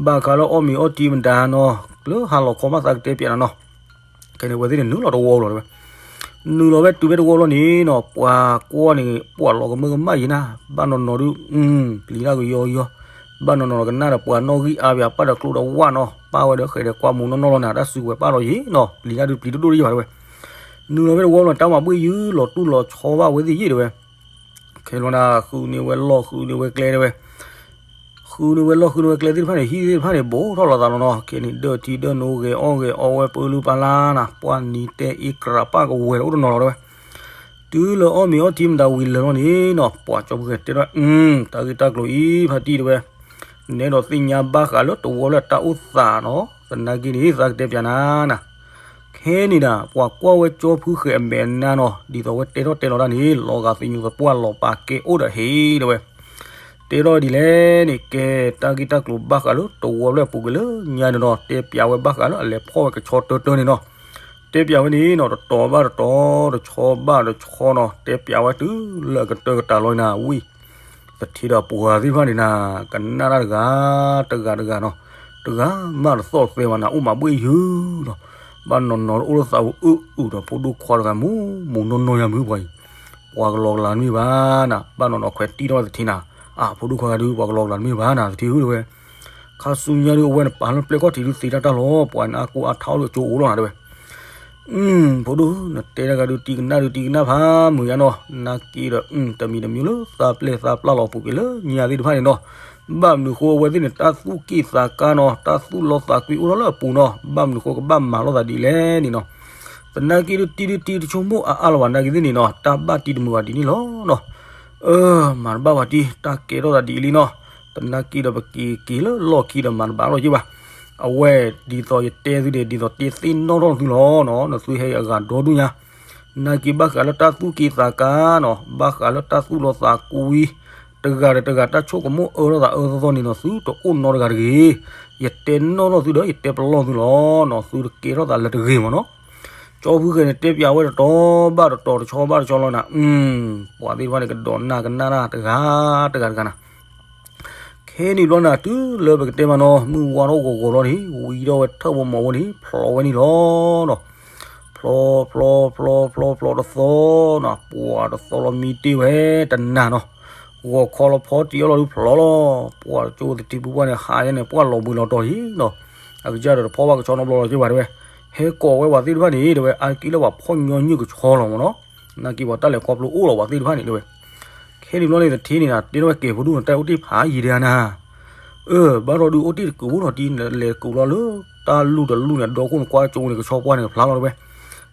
ဘၣ်ဃးလၢအီၣ်မ့ၤအီထံမတၤနီၤ လၢဟါလီၤခီမးသးကတဲပၠးနၤနီၤ ခဲန့ၣ် အဝဲသ့ၣ်န့ၣ်နုာ်လီၤတဝီလီၤတဲဝဲ နုာ်လီၤဝဲတုၤဖဲတဝီလီၤန့ၣ်နီၤ ပှၤကွၢ်န့ၣ် ပှၤလီၤကမၢကမၣ်ယံၤနၤ ဘၣ်နီၢ်နီၢ်ဒုး ပျံၤတၢ်ကယီယီ ဘၣ်နီၢ်နီၢ်ကနၣ်ဒီးပှၤနီၣ်ဂံၢ်အါပှၤပာ်ဒီးကျိဒီးဝၣ်နီၤ ပာ်ဝဲဒီးဃဲၤဒီးကွၢ်မူနီၢ်နီၢ်လီၤနၤ တၢ်စုကဝဲၤပာ်လီၤယံၤနီၤ ပျံၤတၢ်ဒုးပျံၤတဒိၣ်တယံၤဘၣ်တဲဝဲ နုာ်လီၤဖဲတဝီလီၤ တၢ်မၤဘှ့ၣ်ယုၢ်လီၤတူၢ်လီၤဆီဘၣ်ဝဲသ့ၣ်ယံၤတဲဝဲ ခဲလီၤနၤ ဃုန့ၢ်ဝဲလီၢ်ဃုန့ၢ်ဝဲကျဲတဲဝဲ ဃုန့ၢ်ဝဲလီၢ်ဃုန့ၢ်ဝဲကျဲသ့ၣ်တဖၣ်န့ၣ် ဟံၣ်သ့ၣ်တဖၣ်န့ၣ် ဘူးထီၣ်လီၤသးလီၤနီၤ ခဲန့ၣ် ဒၢထံဒၢနိဂဲၤအီၣ်ဂဲၤအီဝဲပၢလူပၢ်လၢ်နၤ ပှၤနံၤတဲအ့ကြးပၢ်ကဝဲၤဒီးအိၣ်တနီၤလီၤတဲဝဲ တုၤလၢအီၣ်မ့ၤအီထံမတၤဝံၤလၢာ်လီၤန့ၣ်နီၤ ပှၤကၠီဖုၣ်ဃဲတဲထီၣ် တၢ်ဂ့ၢ်တၢ်ကျိၤအံၤ ဖါတံၢ်တဲဝဲ နဲဒီးသ့ၣ်ညါဘၣ်ဃးလၢတဝီလၢတၢ်အိၣ်သးနီၤ သနာ်က့န့ၣ် သးကတဲပၠးနၤနၤ ခဲ ဟဲန့ၣ်ဒၣ် ပှၤကွၢ်ဝဲကၠီဖုဃဲၤအမဲာ်နါနီၤ ဒ်သိးဝဲတဲထီၣ်တဲလီၤတၢ်န့ၣ် လီၤဂာ်သညူးသပှၢ်လီၤပာ်ကဲအိၣ်ဒီးဟ့ၣ်တဲဝဲ တဲထီၣ်ဒ်လဲၣ်န့ၣ် ကဲ တၢ်ဂ့ၢ်တၢ်ကျိၤဘၣ်ဃးလၢတဝီဖျၢၣ်အပူၤကွံာ်လၢညါန့ၣ်နီၤ တဲပၠးဝဲဘၣ်ဃးလၢအလဲၤဖီၣ်ဝဲကဆီတၢတၢန့ၣ်နီၤ တဲပၠးဝဲန့ၣ်နီၤ တတီၤဘၣ်တတီၤ တဆီဘၣ်တဆီနီၤ တဲပၠးဝဲတုၤလၢအကတၢၢ်ကတၢၢ်လီၤနၤ ဝံ သထ့ဒီးပှၤသ့ၣ်တဖၣ်န့ၣ်နၤ ကနၣ်တၢ်တဂၤတဂၤတဂၤနီၤ တဂၤမးတသီၣ်သဲဘၣ်နၤ အိၣ်မးဘှ့ၣ်ယုၢ်နီၤ ဘၣ်နီၤနီၤအိၣ်လၢသးဝဲအုၣ်အုၣ်ဒီးဖိဒိၣ်ခွါတဂၤမူမူနီၢ်နီၢ်ယၤမုၢ်ပှၤအံၤ ပှၤကလီၤကလၤတမ့ၢ်ဘၣ်နၤ ဘၣ်နီၤနီၤခွဲးတံၢ်ထီၣ်ဝဲသထ့နၤ အဖိဒိၣ်ခွါဂၤဒုး ပှၤကလီၤကလၤတမ့ၢ်ဘၣ်နၤ သထ့ဧၢတဲဝဲ ခါဆူညါဒုး အဝဲန့ၣ်ပာ်လၢပျဲၢ်ခီၣ်ထံးဒုးသ့တၢ်တၢ်လီၤ ပှၤန့ၣ်အါကိၢ်အါထီၣ်လၢကၠိအိၣ်လီၤနၤတဲဝဲ ဖိဒိၣ် နတဲတၢ်ဂၤဒုး တံကနၣ်ဒုး တံကနၣ်ဖးမုာ်ယါနီၤ နာ်က့ဒီး တမံၤတမံၤလၢသးပျဲၢ်သးပျၢ်လီၤပူၤက့ၤလၢညါသ့ၣ်တဖၣ်န့ၣ်နီၤ ဘၣ်မနုၤဃိအဝဲသ့ၣ်န့ၣ် တၢ်သူၣ်က့ၣ်သးကါနီၤ တၢ်သူၣ်လီသးကွံအိၣ်ထီၣ်လၢအပူၤနီၤ ဘၣ်မနုၤဃိကဘၣ်မၤလိာ်သးဒ်လဲၣ်န့ၣ်နီၤ သနာ်က့ဒုးတံဒုးတံတဆိကမိၣ်အါအါလီၤဘၣ်နာ်က့သ့ၣ်န့ၣ်နီၤ တၢ်ဘၣ်တံတမုာ်ဘၣ်ဒ်န့ၣ်လီၤနီၤ အၢ မၤတဘၣ်ဝဲတံ တၢ်ကဲထီၣ်သးဒ်အံၤလံနီၤ သနာ်က့ဒီးပက့ၤက့ၤလၢလီၢ်ခံဒီးမၤတဘၣ်လီၤက့ၤဘၣ် အဝဲဒ်သိးယတဲသုန့ၣ် ဒ်သိးတဲသ့ၣ်နီၣ်ထီၣ်သုလီၤနီၤ နသုဟဲအဂၤဒီဒူၣ်ညါ နာ်က့ဘၣ်ဃးလၢတၢ်သူၣ်က့ၣ်သးကါနီၤ ဘၣ်ဃးလၢတၢ်သူၣ်လီသးကွံ တဂၤဒီးတဂၤတၢ်ဆိကမိၣ်အၢထီၣ်သးအၢသီသီန့ၣ်နီၤ သုတအိၣ်နီတဂၤတဂ့ၤ ယတဲနီၣ်ထီၣ်သုဒီးယတဲပလီၢ်သုလီၤနီၤ သုတကဲထီၣ်သးလၢတဂ့ၤမးနီၤ ကၠီဖုဃဲၤန့ၣ် တဲပၠးဝဲတတီၤဘၣ်တတီၤ တဆီဘၣ်တဆီလီၤနၤ ပှၤသ့ၣ်တဖၣ်န့ၣ် ကဒိးနၢ်ကနၣ်တၢ်တဂၤတဂၤတဂၤနၤ ခဲန့ၣ်ဘျီနၤ တုၤလၢပကတဲမးနီၤ မုၢ်ဝါထီၣ်ဂီၤဂီၤလီၤန့ၣ် ဝံထီၣ်ဝဲထၢၣ်ဝဲမီၤဝဲန့ၣ် ဖျိးဝဲန့ၣ်လီၤနီၤ ဖျိးဖျိးဖျိးဖျိးဖျိးတသီနီၤ ပှၤတသီလီၤမံတ့ၢ်ဝဲတနၤနီၤ ဂီၤခီလီၤဖီတံၢ်အီၣ်လီၤဒုးဖျိးလီၤ ပှၤကၠိသထ့ဖုပှၢ်န့ၣ် ဟးယါန့ၣ် ပှၢ်လီၤဘှံးလီၤတီၤယံၤနီၤ အကစၢ်ဒီးတဖီၣ်ဘၣ်ကဆီနီတဘျီလီၤက့ၤဘၣ်တဲဝဲ ဟဲကိးဝဲပှၤသ့ၣ်တဖၣ်န့ၣ် တဲဝဲ အါတက့ၢ်လၢပှၤဖီၣ်ညီနုၢ်ကဆီလီၤမးနီၤ နာ်က့ပှၤတၢ်လဲၤခီဖျိအိၣ်လီၤပှၤသ့ၣ်တဖၣ်န့ၣ် တဲဝဲ ခဲန့ၣ်ဘျီန့ၣ်သထ့န့ၣ်နၤ တဲထီၣ်ဝဲကဲၤဖိဒိၣ်နၤ တၢ်အိၣ်တ့ၢ်ဖးယံာ်ဒံးဧါနၤ အၢ ဘၣ်ထီၣ်ဒုးအိၣ်တ့ၢ်တကုာ်ဖိနီၤ တံၤလဲၤကုာ်လီၤလၢ တၢ်လူၢ်တလူၢ်န့ၣ် ဒီခိၣ်နကွၢ်ကၠိန့ၣ် ကဆီပှၢ်န့ၣ်ဖျါလီၤတဲဝဲ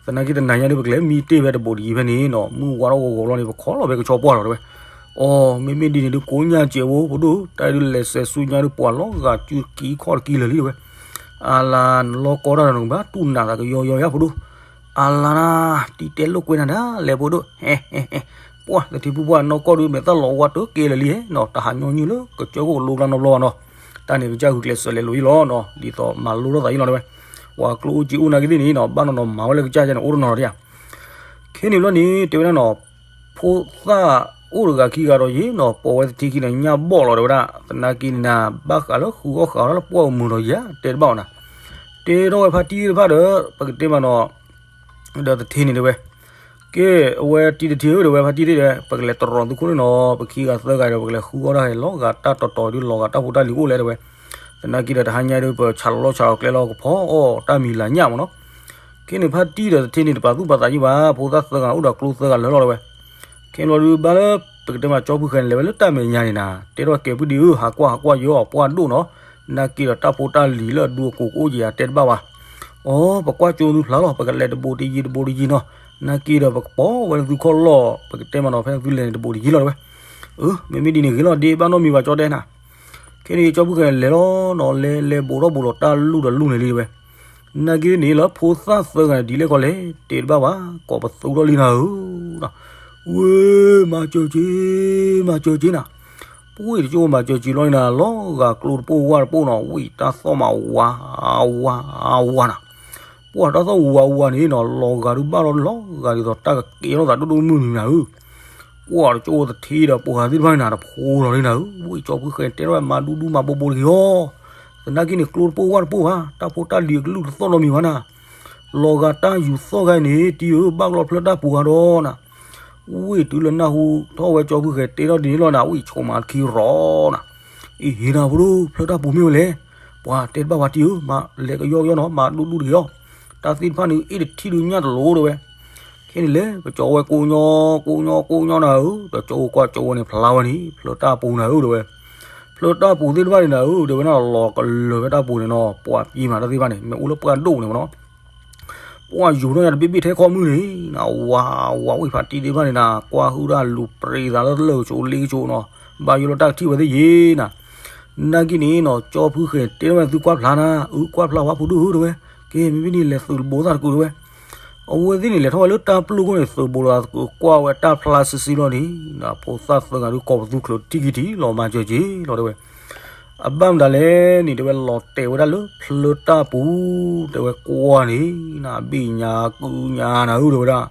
သနာ်က့တနၤညါဒုး ပကလဲၤမံတ့ၢ်ဖဲတဘိးတယံၤဖဲန့ၣ်နီၤ မုၢ်ဝါထီၣ်ဂီၤဂီၤလီၤန့ၣ် ပခီလီၤဖဲကဆီပှၢ်လီၤတဲဝဲ အိ မ့မ့ၢ်ဒ်န့ၣ်ဒုး ကိးညါစဲးဖိ ဖိဒိၣ် တၢ်ဒုးလဲၤစဲးဆူညါဒုး ပှၤလီၤဂာ်စုတကံခီၣ်တကံလၢာ်လံတဲဝဲ အါလါ နလီၢ်ကီတၢ်ဒီးနကဘၣ်တူၢ်နးသး ကယီယီယါဖိဒိၣ် အါလါနၤ တံၤတဲလိာ်ကွဲနၤဒၣ်လဲာ်ဖိဒိၣ် ဟဲ ဟဲ ဟဲ ပှၢ်သထ့ဖုပှၢ်နီၢ်ကီၢ်ဒုး မဲာ်သၣ်လီၤဝါတကဲလၢာ်လံနီၤ တဟးညီနုၢ်လၢကစၢၢ်ခိၣ်ကလိကျါနီတဘျီဘၣ်နီၤ တၢ်န့ၣ်ကစၢ်ဂုာ်ကျဲးစၢးလဲၤလိာ်ယံၤလီၤနီၤ ဒ်သိးမၤလိထီၣ်သးယံၤလီၤတဲဝဲ ပှၤကျိၣ်အိၣ်က့အိၣ်နာ်က့သ့ၣ်န့ၣ်နီၤ ဘၣ်နီၤနီၤမၤဝဲလၢကစၢ်ယါန့ၣ် အိၣ်တနီၤဒီးယါ ခဲန့ၣ်ဘျီန့ၣ် တဲဝဲဒၣ်နီၤ ဖိသၣ်အိၣ်တဂၤခံဂၤဒီးယ့ၣ်နီၤ ပိာ်ဝဲသထ့ခံန့ၣ် ညၣ်ဘီၣ်လီၤတဲဝဲဒၣ် သနာ်က့န့ၣ်နၤ ဘၣ်ဃးလၢဃုအီၣ်ဃုအီလၢပှၢ်အမုာ်ဒီးယၤ တဲတဘၣ်အီၤနၤ တဲထီၣ်ဝဲဖါတံၢ်သ့ၣ်တဖၣ်ဒီး ပကတဲမးနီၤ ဒီးသထ့န့ၣ်တဲဝဲ ကဲ အဝဲတံၤသထ့ဧၢ တဲဝဲ ဖါတံၢ်သ့ၣ်ဒီး ပကလဲၤတရီၤသုခိၣ်န့ၣ်နီၤ ပခံဂၤသၢဂၤဒီး ပကလဲၤဃုအီၣ်တၢ်ဟဲလီၤဂာ်တၢ်တီၤတီၤဒုး လီၤဂာ်တၢ်ဖိတၢ်လံၤအိၣ်လဲၣ်တဲဝဲ သနာ်က့ဒီးတဟါညါဒုး ပဆးလီၤလီၢ်ဆးလီၤကျဲလီၤကဖီအီၣ်တၢ်မံၤလၤညၣ်မးနီၤ ခဲန့ၣ်ဖါတံၢ်ဒီးသထ့န့ၣ် တပာ်သူၣ်ပာ်သးယံၤဘၣ် ဖိသၣ်သၢဂၤအိၣ်ဒီးကျိသၢဂၤလၢာ်လီၤတဲဝဲ ခဲန့ၣ်ဘျီဒုး ဘၣ်လၢ ပကတဲမးကၠီဖုဃဲၤန့ၣ် လဲၤဝဲလၢတၢ်မဲာ်ညါန့ၣ်နၤ တဲထီၣ်ကဲဖုဒံးဧၢ ဟးကွၢ်ဟးကွၢ်ယီၤပှၢ်ဒိၣ်နီၤ နာ်က့ဒီးတၢ်ဖိတၢ်လံၤလၢအဒူအကိာ်ကအိၣ်က့ၤယၤတဲတဘၣ်ဘၣ် အိ ပကွၢ်ကၠိသုဖျါလီၤ ပကလဲၤတဘိးတယံၤတဘိးတယံၤနီၤ နာ်က့ဒီးပကပိာ်ဝဲလၢသုခီၣ်လီၢ် ပကတဲမးနီၤ ဖဲသုလဲၤန့ၣ်တဘိးတယံၤလီၤတဲဝဲ အၢ မ့မ့ၢ်ဒ်န့ၣ်ဂ့ၤလီၤ ဒ့ဘၣ်နီတမံၤဘၣ်ကၠီတဲနၤ ခဲန့ၣ်ကၠီဖုဃဲၤန့ၣ် လဲၤလီၤနီၤ လဲၤလဲၤဘိးထီၣ်ဘိးလီၤတၢ်လူၢ်ဒီးလူၢ်န့ၣ်လံတဲဝဲ နာ်က့န့ၣ်လၢဖိသၣ်သၢဂၤန့ၣ် ဒ်လဲၣ်ကီးလဲၣ် တဲတဘၣ်ဘၣ် ကိးပသူထီၣ်လံနၤဧၢ ဝ့ မၤစၢၤက့ၤ မၤစၢၤက့ၤနၤ ပှၢ်တကၠိမၤစၢၤက့ၤလီၤန့ၣ်နၤ လီၤဂာ်ကျိတပိၢ်ဝၢ်တပိၢ်နီၤ ဝံၤတၢ်သီၣ်မးဝး ဝး ဝးနၤ ပှၢ်တၢ်သီၣ်ဝးဝးန့ၣ်နီၤ လီၤဂာ်ဒုးဘၣ်လီၤလီၤဂာ်ဒ်သိးတၢ်ကကဲထီၣ်သးဒိၣ်ဒိၣ်မုၢ်မုၢ်နၤဧၢ ပှၢ်တကၠိသထ့ဒီးပှၤသ့ၣ်တဖၣ်န့ၣ်နၤ တဖိးလီၤလံနၤဧၢ ဝံၤကၠီဖုဃဲၤတဲထီၣ်ဝဲ မၤဒူဒူမၤဘိးဘိးတဂ့ၤအီၤ သနာ်က့န့ၣ် ကျိတပိၢ်ဝၢ်တပိၢ်ဘၣ် တၢ်ဖိတၢ်လံၤအကလုၢ်တသီၣ်နီတမံၤဘၣ်နၤ လီၤဂာ်တၢ်ယူၤသီၣ်ဂၤန့ၣ် တံၤဧၢ ဘၣ်ကလီဖျၢၣ်တၢ်ပူၤဂၤဒီးနၤ ဝံၤတုၤလၢနၢ်ဟူထီၣ်ဝဲကၠီဖုဃဲၤတဲထီၣ်ဒ်န့ၣ်လီၤနၤ ဝံၤဆိကမိၣ်ခံရီၤနၤ အံၤဟ့ၣ်နၤဖိဒိၣ် ဖျၢၣ်တၢ်ပူၤမ့ၢ်ဝဲလဲၣ် ပှၤတဲတဘၣ်ဝဲတံၤဧၢ မၤလဲၤကယီကယီနီၤ မၤဒူဒူတဂ့ၤအီၤ တၢ်သ့ၣ်တဖၣ်န့ၣ် အ့ၣ်တထံၣ်ဒုးညၣ်တလိၤတဲဝဲ ခဲန့ၣ်လဲၣ် ပကၠီဝဲကိးညီ ကိးညီ ကိးညီနၤဧၢ ဒီးကၠီဝဲကွၢ်ကၠီဝဲန့ၣ် ဖျါဝဲန့ၣ် ဖျၢၣ်တၢ်ပူၤနၤဧၢတဲဝဲ ဖျၢၣ်တၢ်ပူၤသ့ၣ်တဖၣ်န့ၣ်နၤဧၢ တဲဝဲနၤလီၤကလၢာ်ဝဲတၢ်ပူၤန့ၣ်နီၤ ပှၤပျံၤမးတၢ်သ့ၣ်တဖၣ်န့ၣ် မ့ၢ်အိၣ်လၢပှၢ်ဒိၣ်န့ၣ်မးနီၤ ပှၢ်ယူၤထီၣ်ညါတဘ့ၣ်ဘ့ၣ်ထဲခီမုၢ်န့ၣ် နဝၤဝၤဝံၣ်ဖးတံၢ်သ့ၣ်တဖၣ်န့ၣ်နၤ ကွၢ်ဟုၣ်တၢ်လူၤပြံၤသးလၢလၢၢ်ကဆိးလ့ကဆိးနီၤ ဘၣ်ယိၣ်လီၤတၢ်ကထံၣ်ဝဲသ့ၣ်ယ့ၤနၤ နာ်က့န့ၣ်နီၤ ကၠီဖုဃဲၤတဲထီၣ်ဝဲသုကွၢ်ဖျါနၤ အုကွၢ်ဖျါဝဲဖိဒိၣ်ဧၢတဲဝဲ ကဲ မ့မ့ၢ်ဒ်လဲၤသုးတဘိသၣ်တကုာ်တဲဝဲ အဝဲသ့ၣ်န့ၣ် လဲၤထီၣ်ဝဲလၢတၢ်ပျိၢ်ခိၣ်န့ၣ် သုးဘူးလီၤ ကွၢ်ဝဲတၢ်ဖျါဆံးဆံးလီၤန့ၣ်, ဖိသၣ်သၢဂၤဒုး ကိးပသူချိးတံၢ်ကံထံးလီၤ မၤစၢၤက့ၤလီၤ တဲဝဲ. အဘၣ်မတၤလဲၣ်န့ၣ် တဲဝဲ လီၤတဲာ်ဝဲဒၣ်လၢဖျၢတၢ်ပူၤ, တဲဝဲ ကွၢ်န့ၣ် နဘ့ၣ်ညါကုညါနၤဧၢ တဲဝဲဒၣ်.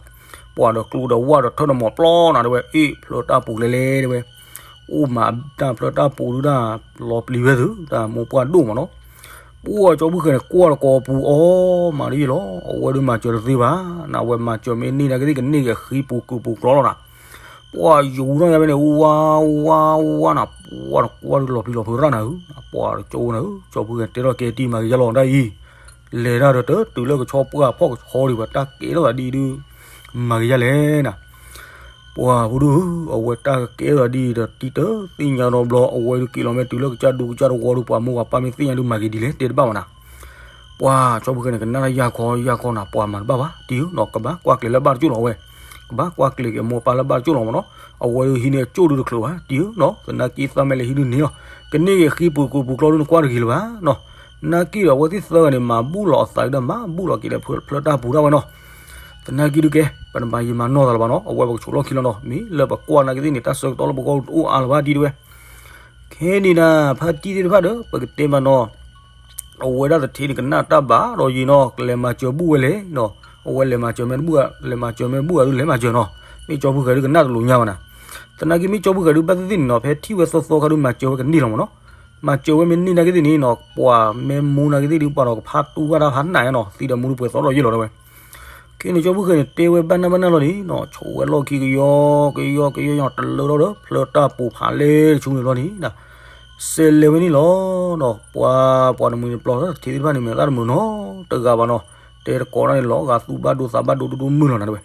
ပှၤဒီးကျိဒီးဝၣ်ဒီးထၢၣ်ဒီးမီၤပျီနၤ တဲဝဲ, အ့ၣ် ဖျၢတၢ်ပူၤလဲၤလဲၤ တဲဝဲ. အိၣ်မးတၢ်ဖျၢတၢ်ပူၤဒုးဒၣ် လီၤပျံၤဝဲသု တၢ်မိၢ်ပှၢ်ဒိၣ်မးနီၤ. ပှၢ်ကၠီဖုၣ်ဃဲန့ၣ် ကွၢ်တကိးပူၤအီၤ မၤတယံာ်လီၤ. အဝဲဒုးမၤစၢၤတသ့ဘၣ်, နဝဲမၤစၢၤမ့ၢ်န့ၢ်နာ်က့သ့ၣ် ကန့ၢ်က့ၤဃံပူၤကုာ်ပူၤကျီလီၤနၤ. ပှၢ်ယူၤထီၣ်ယါဖဲန့ၣ် ဝါဝါဝါနၤ, ပှၢ်တကွၢ်ဒုးလီၤပျံၤလီၤဖုးရၣ်နၤဧၢ, ပှၢ်တကၠိနၤဧၢ, ကၠီဖုၣ်ဃဲတဲထီၣ်ကဲတံၢ် မၤက့ၤယါလီၤတၢ်အံၤ, လဲၤတၢ်ဒီးတတုၤလၢကဆီပှၢ်ဖီၣ်ကဆီဒံး ပှၤတၢ်ကဲထီၣ်သးဒ်ဒုး မၤက့ၤယါလဲၣ်နၤ. ပှၢ်ဖိဒိၣ်ဧၢ, အဝဲတၢ်ကကဲထီၣ်သးဒ်အံၤဒီး တံၢ်တသ့ၣ်ညါဒီးဘျီ အဝဲဒုးက့ၤလီၤမ့ၢ်တုၤလၢကစၢ်ဒူကစၢ်တဝီဒုး ပှၤမိၢ်ပှၤပၢ်မ့ၢ်သ့ၣ်ညါဒုး မၤက့ၤဒ်လဲၣ် တဲတဘၣ်ဘၣ်နၤ. ပှၢ်ကၠီဖုၣ်ဃဲန့ၣ် ကနၣ်တၢ်ယၢ်ခီယၢ်ခီနၤ, ပှၢ်မၤတဘၣ်ဘၣ် တံၢ်ဧၢနီၤ, ကဘၣ်ကွၢ်ကျဲၤလၢဘၣ်တကၠိၢ်လီၤဝဲ, ကဘၣ်ကွၢ်ကျဲၤက့ၤမိၢ်ပၢ်လၢဘၣ်တကၠိၢ်လီၤမးနီၤ, အဝဲဒုးဟံးန့ၢ်အကၠိၢ်ဒုးတချုးဘၣ် တံၢ်ဧၢနီၤ, သနာ်က့သးမ့ၢ်လဲၤဟံးဒုးန့ၣ်လီၤ, ကန့ၢ်က့ၤဃံပူၤကုာ်ပူၤကျီဒုး နကွၢ်တဂ့ၤလၢၤဘၣ်နီၤ. နာ်က့ဒီး အဝဲသ့ၣ်သၢဂၤန့ၣ် မၤဘူၣ်လီၤအသးဒုးဒီး မၤဘူၣ်လီၤက့ၤဒီးဖျၢတၢ်ပူၤဒၣ်ဝဲနီၤ. သနာ်က့ဒုးကဲ ပနမၤယံာ်မၤနီၢ်သးလၢၤဘၣ်နီၤ, အဝဲပကဆိးလီၢ်ခံလီၤနီၤ, မ့ၢ်လၢပကွၢ်နာ်က့သ့ၣ်န့ၣ် တၢ်ဆၢကတီၢ်လၢပဂီၢ်တအိၣ်အါလၢၤဘၣ် တံၢ်တဲဝဲ. ခဲန့ၣ်နၤ ဖါတံၢ်သ့ၣ်တဖၣ်ဒီး ပကတဲမးနီၤ, အဝဲဒၣ်တထံၣ်န့ၣ် ကနၣ်တၢ်ဘၣ်ဒီးယံာ်နီၤ, ကလဲၤမၤစၢၤဘူၣ်ဝဲလဲၣ်နီၤ, အဝဲလဲၤမၤစၢၤမ့ၢ်ဘူၣ်, လဲၤမၤစၢၤမ့ၢ်ဘူၣ်အဒုးလဲၤမၤစၢၤနီၤ, မ့ၢ်ကၠီဖုၣ်ဃဲဒုးကနၣ်တလိာ်ညါဘၣ်နၤ. သနာ်က့မ့ၢ်ကၠီဖုၣ်ဃဲဒုး ဘၣ်သ့ၣ်သ့ၣ်န့ၣ်နီၤ, ဖဲထံၣ်ဝဲသီသီခါဒုး မၤစၢၤဝဲကန့ၢ်လီၤမးနီၤ. မၤစၢၤဝဲမ့ၢ်န့ၢ်နာ်က့သ့ၣ်န့ၣ်နီၤ, ပှၤမ့ၢ်မူနာ်က့သ့ၣ်ဒုး ပှၤဒီးကဖးတူၢ်ဘၣ်တၢ်ဖးနးနီၤ, သံဒီးမူဒုးပှဲၤသီထီၣ်ယဲၢ်လီၤတဲဝဲ. ခဲန့ၣ် ကၠီဖုၣ်ဃဲန့ၣ် တဲဝဲဘၣ်နၢ်ဘၣ်နၢ်လီၤန့ၣ်နီၤ, ဆိးဝဲလီၢ်ခံကယီကယီကယီ တလၢထီၣ်ဒီး ဖျၢတၢ်ပူၤဖးလဲၢ်တဆူန့ၣ်လီၤန့ၣ်, စဲးလဲၤဝဲန့ၣ်လီၤနီၤ. ပှၤ ပှၤတမှံၤန့ၣ်ပျီ တထံၣ်သ့ၣ်တဖၣ်န့ၣ် မ့ၢ်သၣ်တမုာ်နီတဂၤဘၣ်နီၤ, တဲတကိးတၢ်န့ၣ်လီၤ, ဂၤသူၣ်ဘၣ်ဒိသးဘၣ်ဒိဒိၣ်ဒိၣ်မုၢ်လီၤနၤတဲဝဲ.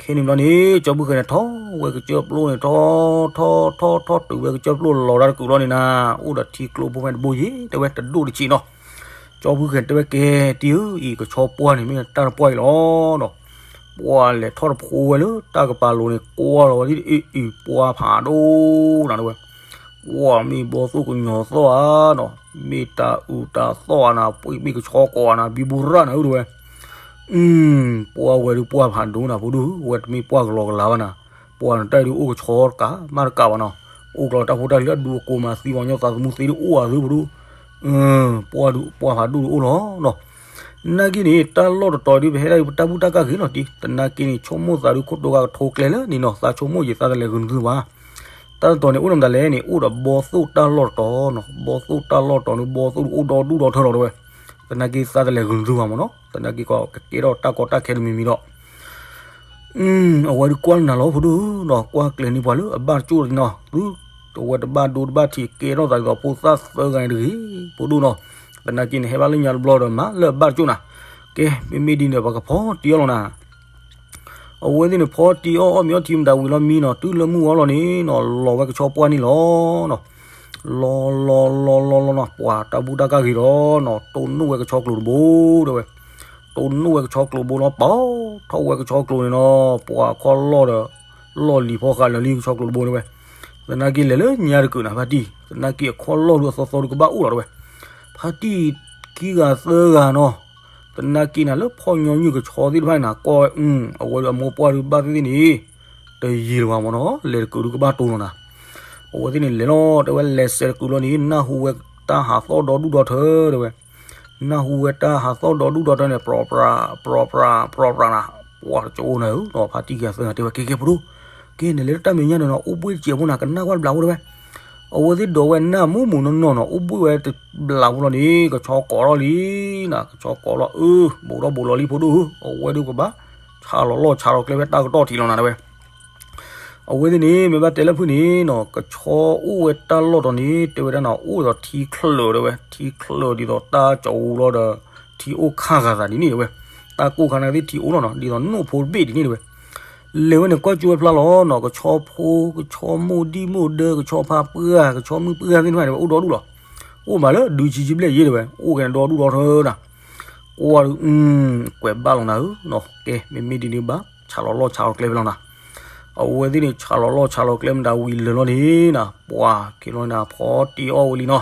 ခဲန့ၣ်ဘျီန့ၣ် ကၠီဖုၣ်ဃဲန့ၣ် ထီၣ်ဝဲကစၢၢ်ပျိန့ၣ် ထီၣ်ထီၣ်ထီၣ်ထီၣ်တုၤဝဲကစၢၢ်ပျိလီၤတၢ်တကုာ်လီၤန့ၣ်နၤ, အိၣ်ဒီးထံကျိဖိဖဲတဘိယ့ၣ် တဲဝဲ တဒိၣ်တဆံးနီၤ. ကၠီဖုၣ်ဃဲတဲဝဲ ကဲတံၢ်ဧၢ, အံၤကဆီပှၢ်န့ၣ် မ့ၢ်တၢ်တပှၢ်အံၤလီၤနီၤ. ပှၤလဲၤထီၣ်တဖိဝဲလၢတၢ်ကပၤလိၤန့ၣ် ကွၢ်လီၤဝဲဒ်အံၤ ပှၢ်ဖးဒိၣ်နၤတဲဝဲ. ပှၢ်မ့ၢ်ဘီသိၣ်ကညီၤသီၣ်ဧါနီၤ, မ့ၢ်တၤအုးတၤသီၣ်ဧါနၤ, ပှၤမ့ၢ်ကဆီကိးဧါနၤ, ဘံဘူရၣ်နၤဧၢတဲဝဲ. ပှၢ်ဝဲဒုးပှၢ်ဖးဒိၣ်နၤဖိဒိၣ်, ဝဲတမ့ၢ်ပှၢ်ကလီကလီဘၣ်နၤ, ပှၢ်နတၢ်အံၤဒုးအိၣ်ကဆီတကးမးတကးဘၣ်နီၤ, အိၣ်ကလီတၢ်ဖိတၢ်လံၤအဒူအကိးမးသံဝဲညီသးသမူသ့ဒုးအိၣ်ဧါသုဖိဒိၣ်, ပှၢ်ဒုးပှၢ်ဖးဒိၣ်ဒုးအိၣ်လီၤနီၤ. နာ်က့န့ၣ် တၢ်လီၢ်တတီၤဒုး ပဟဲဒၣ်ဒုး ပတၢ်ဘူၣ်တၢ်ကၢ်ဂ့ၤလီၤတံၢ်, သနာ်က့န့ၣ် ဆိကမိၣ်သးဒုး ခိၣ်တိၤဂၤကထိကျဲလၢန့ၣ်နီၤ, သးဆိကမိၣ်ယံာ်သးတလဲၤဂုာ်နသုဘၣ်. တၢ်တတီၤန့ၣ် အိၣ်ဒၣ်မတၤလဲၣ်န့ၣ် အိၣ်ဒီးဘီသိၣ်တၢ်လီၢ်တတီၤနီၤ, ဘီသိၣ်တၢ်လီၢ်တတီၤန့ၣ် ဘီသိၣ်ဒုးအိၣ်ဒီဒူၣ်ဒီထၢလီၤတဲဝဲ. သနာ်က့သးတလဲၤဂုာ်နသုဘၣ်မးနီၤ, သနာ်က့ကီးကကဲထီၣ်တၢ်ကီတၢ်ခဲတမံၤမံၤဒီး အဝဲဒုးကွၢ်နၤလီၤဖိဒိၣ်နီၤ, ကွၢ်ကျဲၤန့ၢ်ပှၤလၢအဘၣ်တကၠိၢ်နီၤ, သုတဝဲတဘၣ်ဒိတဘၣ်ထံး ကဲထီၣ်သးဒ်သိးဖိသၣ်သၢဂၤန့ၣ်တဂ့ၤ ဖိဒိၣ်နီၤ. သနာ်က့န့ၣ် ဟဲဘၣ်လၢညါတဘျီဒီး မၤလၢအဘၣ်တကၠိၢ်နၤ, ကဲ မ့မ့ၢ်ဒ်န့ၣ် ပကဖီတံၢ်အီၣ်လီၤနၤ. အဝဲသ့ၣ်န့ၣ် ဖီတံၢ်အီၣ်အီၣ်မ့ၤအီထံမတၤဝံၤလီၤမံနီၤ, တုၤလၢမုၢ်ဝါလီၤန့ၣ်နီၤ, လီၤဝဲကဆီပှၢ်န့ၣ်လီၤနီၤ. လီၤလီၤလီၤလီၤလီၤနီၤ, ပှၤတၢ်ဘူၣ်တၢ်ကၢ်ဂ့ၤဒီးနီၤ, တိၢ်နီၣ်ဝဲကဆီကျိၤတဘိတဲဝဲ. တိၢ်နီၣ်ဝဲကဆီကျိၤဘိလီၤ, ပာ်ထီၣ်ဝဲကဆီကျိၤန့ၣ်နီၤ, ပှၤအခီၣ်လီၢ်ဒီး လီၢ်လံၤဖီဃးလၢာ်လံကဆီကျိၤတဘိတဲဝဲ. သနာ်က့လဲၤလၢညါတကုာ်နၤဖါတံၢ်, သနာ်က့အခီၣ်လီၢ်ဒုးအသီသီဒုးကဘၣ်အိၣ်လီၤတဲဝဲ. ဖါတံၢ်ခံဂၤသၢဂၤနီၤ, သနာ်က့နၤလၢဖီၣ်ညီနုၢ်ကဆီသ့ၣ်တဖၣ်န့ၣ်နၤ ကွၢ်ဝဲ အဝဲဒုးအမိၢ်ပှၢ်ဒုးဘၣ်သ့ၣ်သ့ၣ်န့ၣ် တယံာ်လၢၤဘၣ်မးနီၤ, လဲၤတကုာ်ဒုးကဘၣ်တိၢ်လီၤနၤ. အဝဲသ့ၣ်န့ၣ်လဲၤလီၤတဲဝဲ, လဲၤစဲးတကုာ်လီၤန့ၣ် နၢ်ဟူဝဲတၢ်ဟးသီၣ်ဒီဒူၣ်ဒီထၢတဲဝဲ. နၢ်ဟူဝဲတၢ်ဟးသီၣ်ဒီဒူၣ်ဒီထၢန့ၣ် ပြီပြး ပြီပြး ပြီပြးနၤ, ပှၤတကၠိၢ်နၤဧၢနီၤ, ဖါတံၢ်ခံဂၤသၢဂၤတဲဝဲ ကဲကဲဖိဒိၣ်, ကဲနလဲၤလၢတၢ်မဲာ်ညါန့ၣ်နီၤ အိၣ်ဘှ့ၣ်တစဲးဖိနၤ ကနၣ်ကွၢ်တဘျးဖိတဲဝဲ. အဝဲသ့ၣ်ဒိးဝဲနၢ်မူးမူးနီၢ်နီၢ်နီၤ, အိၣ်ဘှ့ၣ်ဝဲတဘျးဖိလီၤန့ၣ် ကဆီကိးထီၣ်လံနၤ, ကဆီကိးလီၤအၢ, ဘူးထီၣ်ဘူးလီၤလံဖိဒိၣ်ဧၢ, အဝဲဒုးကဘၣ်ဆးလီၤလီၢ်ဆးလီၤကျဲဖဲတၢ်ကတီၢ်ထံးလီၤနၤတဲဝဲ. အဝဲသ့ၣ်န့ၣ် မ့ၢ်ဘၣ်တဲလၢဖုၣ်န့ၣ်နီၤ, ကဆီအိၣ်ဝဲတၢ်လီၢ်တီၤန့ၣ် တဲဝဲဒၣ်နီၤ, အိၣ်ဒီးထံချၢးတဲဝဲ, ထံချၢးဒ်သိးတၢ်ကၠီလီၤဒီး ထံအိၣ်ခၣ်ဃာ်သးဒ်န့ၣ်တဲဝဲ. တၢ်ကိၢ်ခါနာ်က့ထံအိၣ်လီၤနီၤ, ဒ်သိးနိၣ်ဖိတဘ့ၣ်ဒ်န့ၣ်တဲဝဲ. လဲၤဝဲန့ၣ် ကွၢ်ကၠိဝဲဖျါလီၤနီၤ, ကဆီဖိ ကဆီမိၢ်ဒံၣ်မိၢ်ဒၢ ကဆီဖါပှၢ် ကဆီမုၣ်ပှၢ်သ့ၣ်တဖၣ်န့ၣ် အိၣ်ဒီဒူၣ်လီၤ. အိၣ်မးလၢဒုးဆံးဆံးဘျဲၣ်ယဲတဲဝဲ, အိၣ်က့ၤန့ၣ်ဒီဒူၣ်ဒီထၢနၤ. ကွၢ်ဒုး ကွဲးဘၣ်လီၤနၤဧၢနီၤ, ကဲ မ့မ့ၢ်ဒ်န့ၣ်ဘၣ် ဆးလီၤလီၢ်ဆးလီၤကျဲဖဲလီၤနၤ. အဝဲသ့ၣ်န့ၣ် ဆးလီၤလီၢ်ဆးလီၤကျဲမတၤဝံၤလၢာ်လီၤန့ၣ်နၤ, ပှၤက့ၤလီၤနၤ ဖီတံၢ်အီၣ်ဝဲလံနီၤ.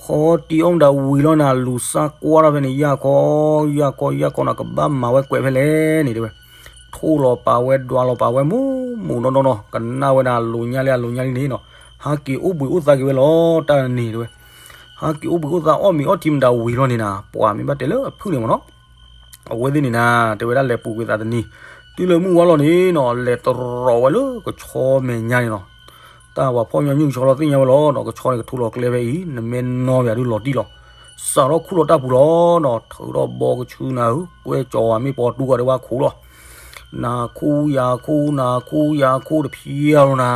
ခီတံၢ်အီၣ်မတၤဝံၤလီၤန့ၣ် လူၤစါကွၢ်ထီၣ်ဖဲန့ၣ် ယၢ်ခီ ယၢ်ခီ ယၢ်ခီန့ၣ် ကဘၣ်မၤဝဲကွဲးဖဲလဲၣ်န့ၣ် တဲဝဲ. ထိၣ်လီၤပာ်ဝဲ ဒွးလီၤပာ်ဝဲ မူးမူးနီၢ်နီၢ်နီၢ် ကနၣ်ဝဲဒၣ် အလိၤညါလံ အလိၤညါလံန့ၣ်နီၤ, ဟးက့ၤအိၣ်ဘှံးအိၣ်သါက့ၤဝဲလီၤ တၢ်န့ၣ် တဲဝဲ. ဟးက့ၤအိၣ်ဘှံးအိၣ်သါ အီၣ်မ့ၤအီထံမတၤဝံၤလီၤန့ၣ်နီၤ ပှၤမ့ၢ်ဘၣ်တဲလၢအဖုၣ်န့ၣ်မ့ၢ်နီၤ အဝဲသ့ၣ်န့ၣ်နၤ တဲဝဲဒၣ် လဲၤပူၤကွံာ်သးတနံၤ, တုၤလၢမုၢ်ဝါလီၤန့ၣ်နီၤ လဲၤတရီးဝဲလၢကဆီမဲာ်ညါန့ၣ်နီၤ. တၢ်ပှၤဖီၣ်ညီနုၢ်ကဆီလီၤသ့ၣ်ညါဝဲလီၤနီၤ, ကဆီန့ၣ်ကထူလီၤကျဲဖဲအံၤ နမ့ၢ်နီၣ်ယၤဒုးလီၤတံၢ်လီၤ. စးထီၣ်ခူၣ်လီၤတၢ်ပူၤလီၤနီၤ, ထုးထီၣ်ဘီကဆူနၤဧၢ, ကွဲကၠီၤဝဲမ့ၢ်ပီတူၢ်ဂၤဒဲးဝဲခူၣ်လီၤ. နၤခူၣ်ယၤခူၣ် နၤခူၣ်ယၤခူၣ်တဖျဲးလီၤနၤ,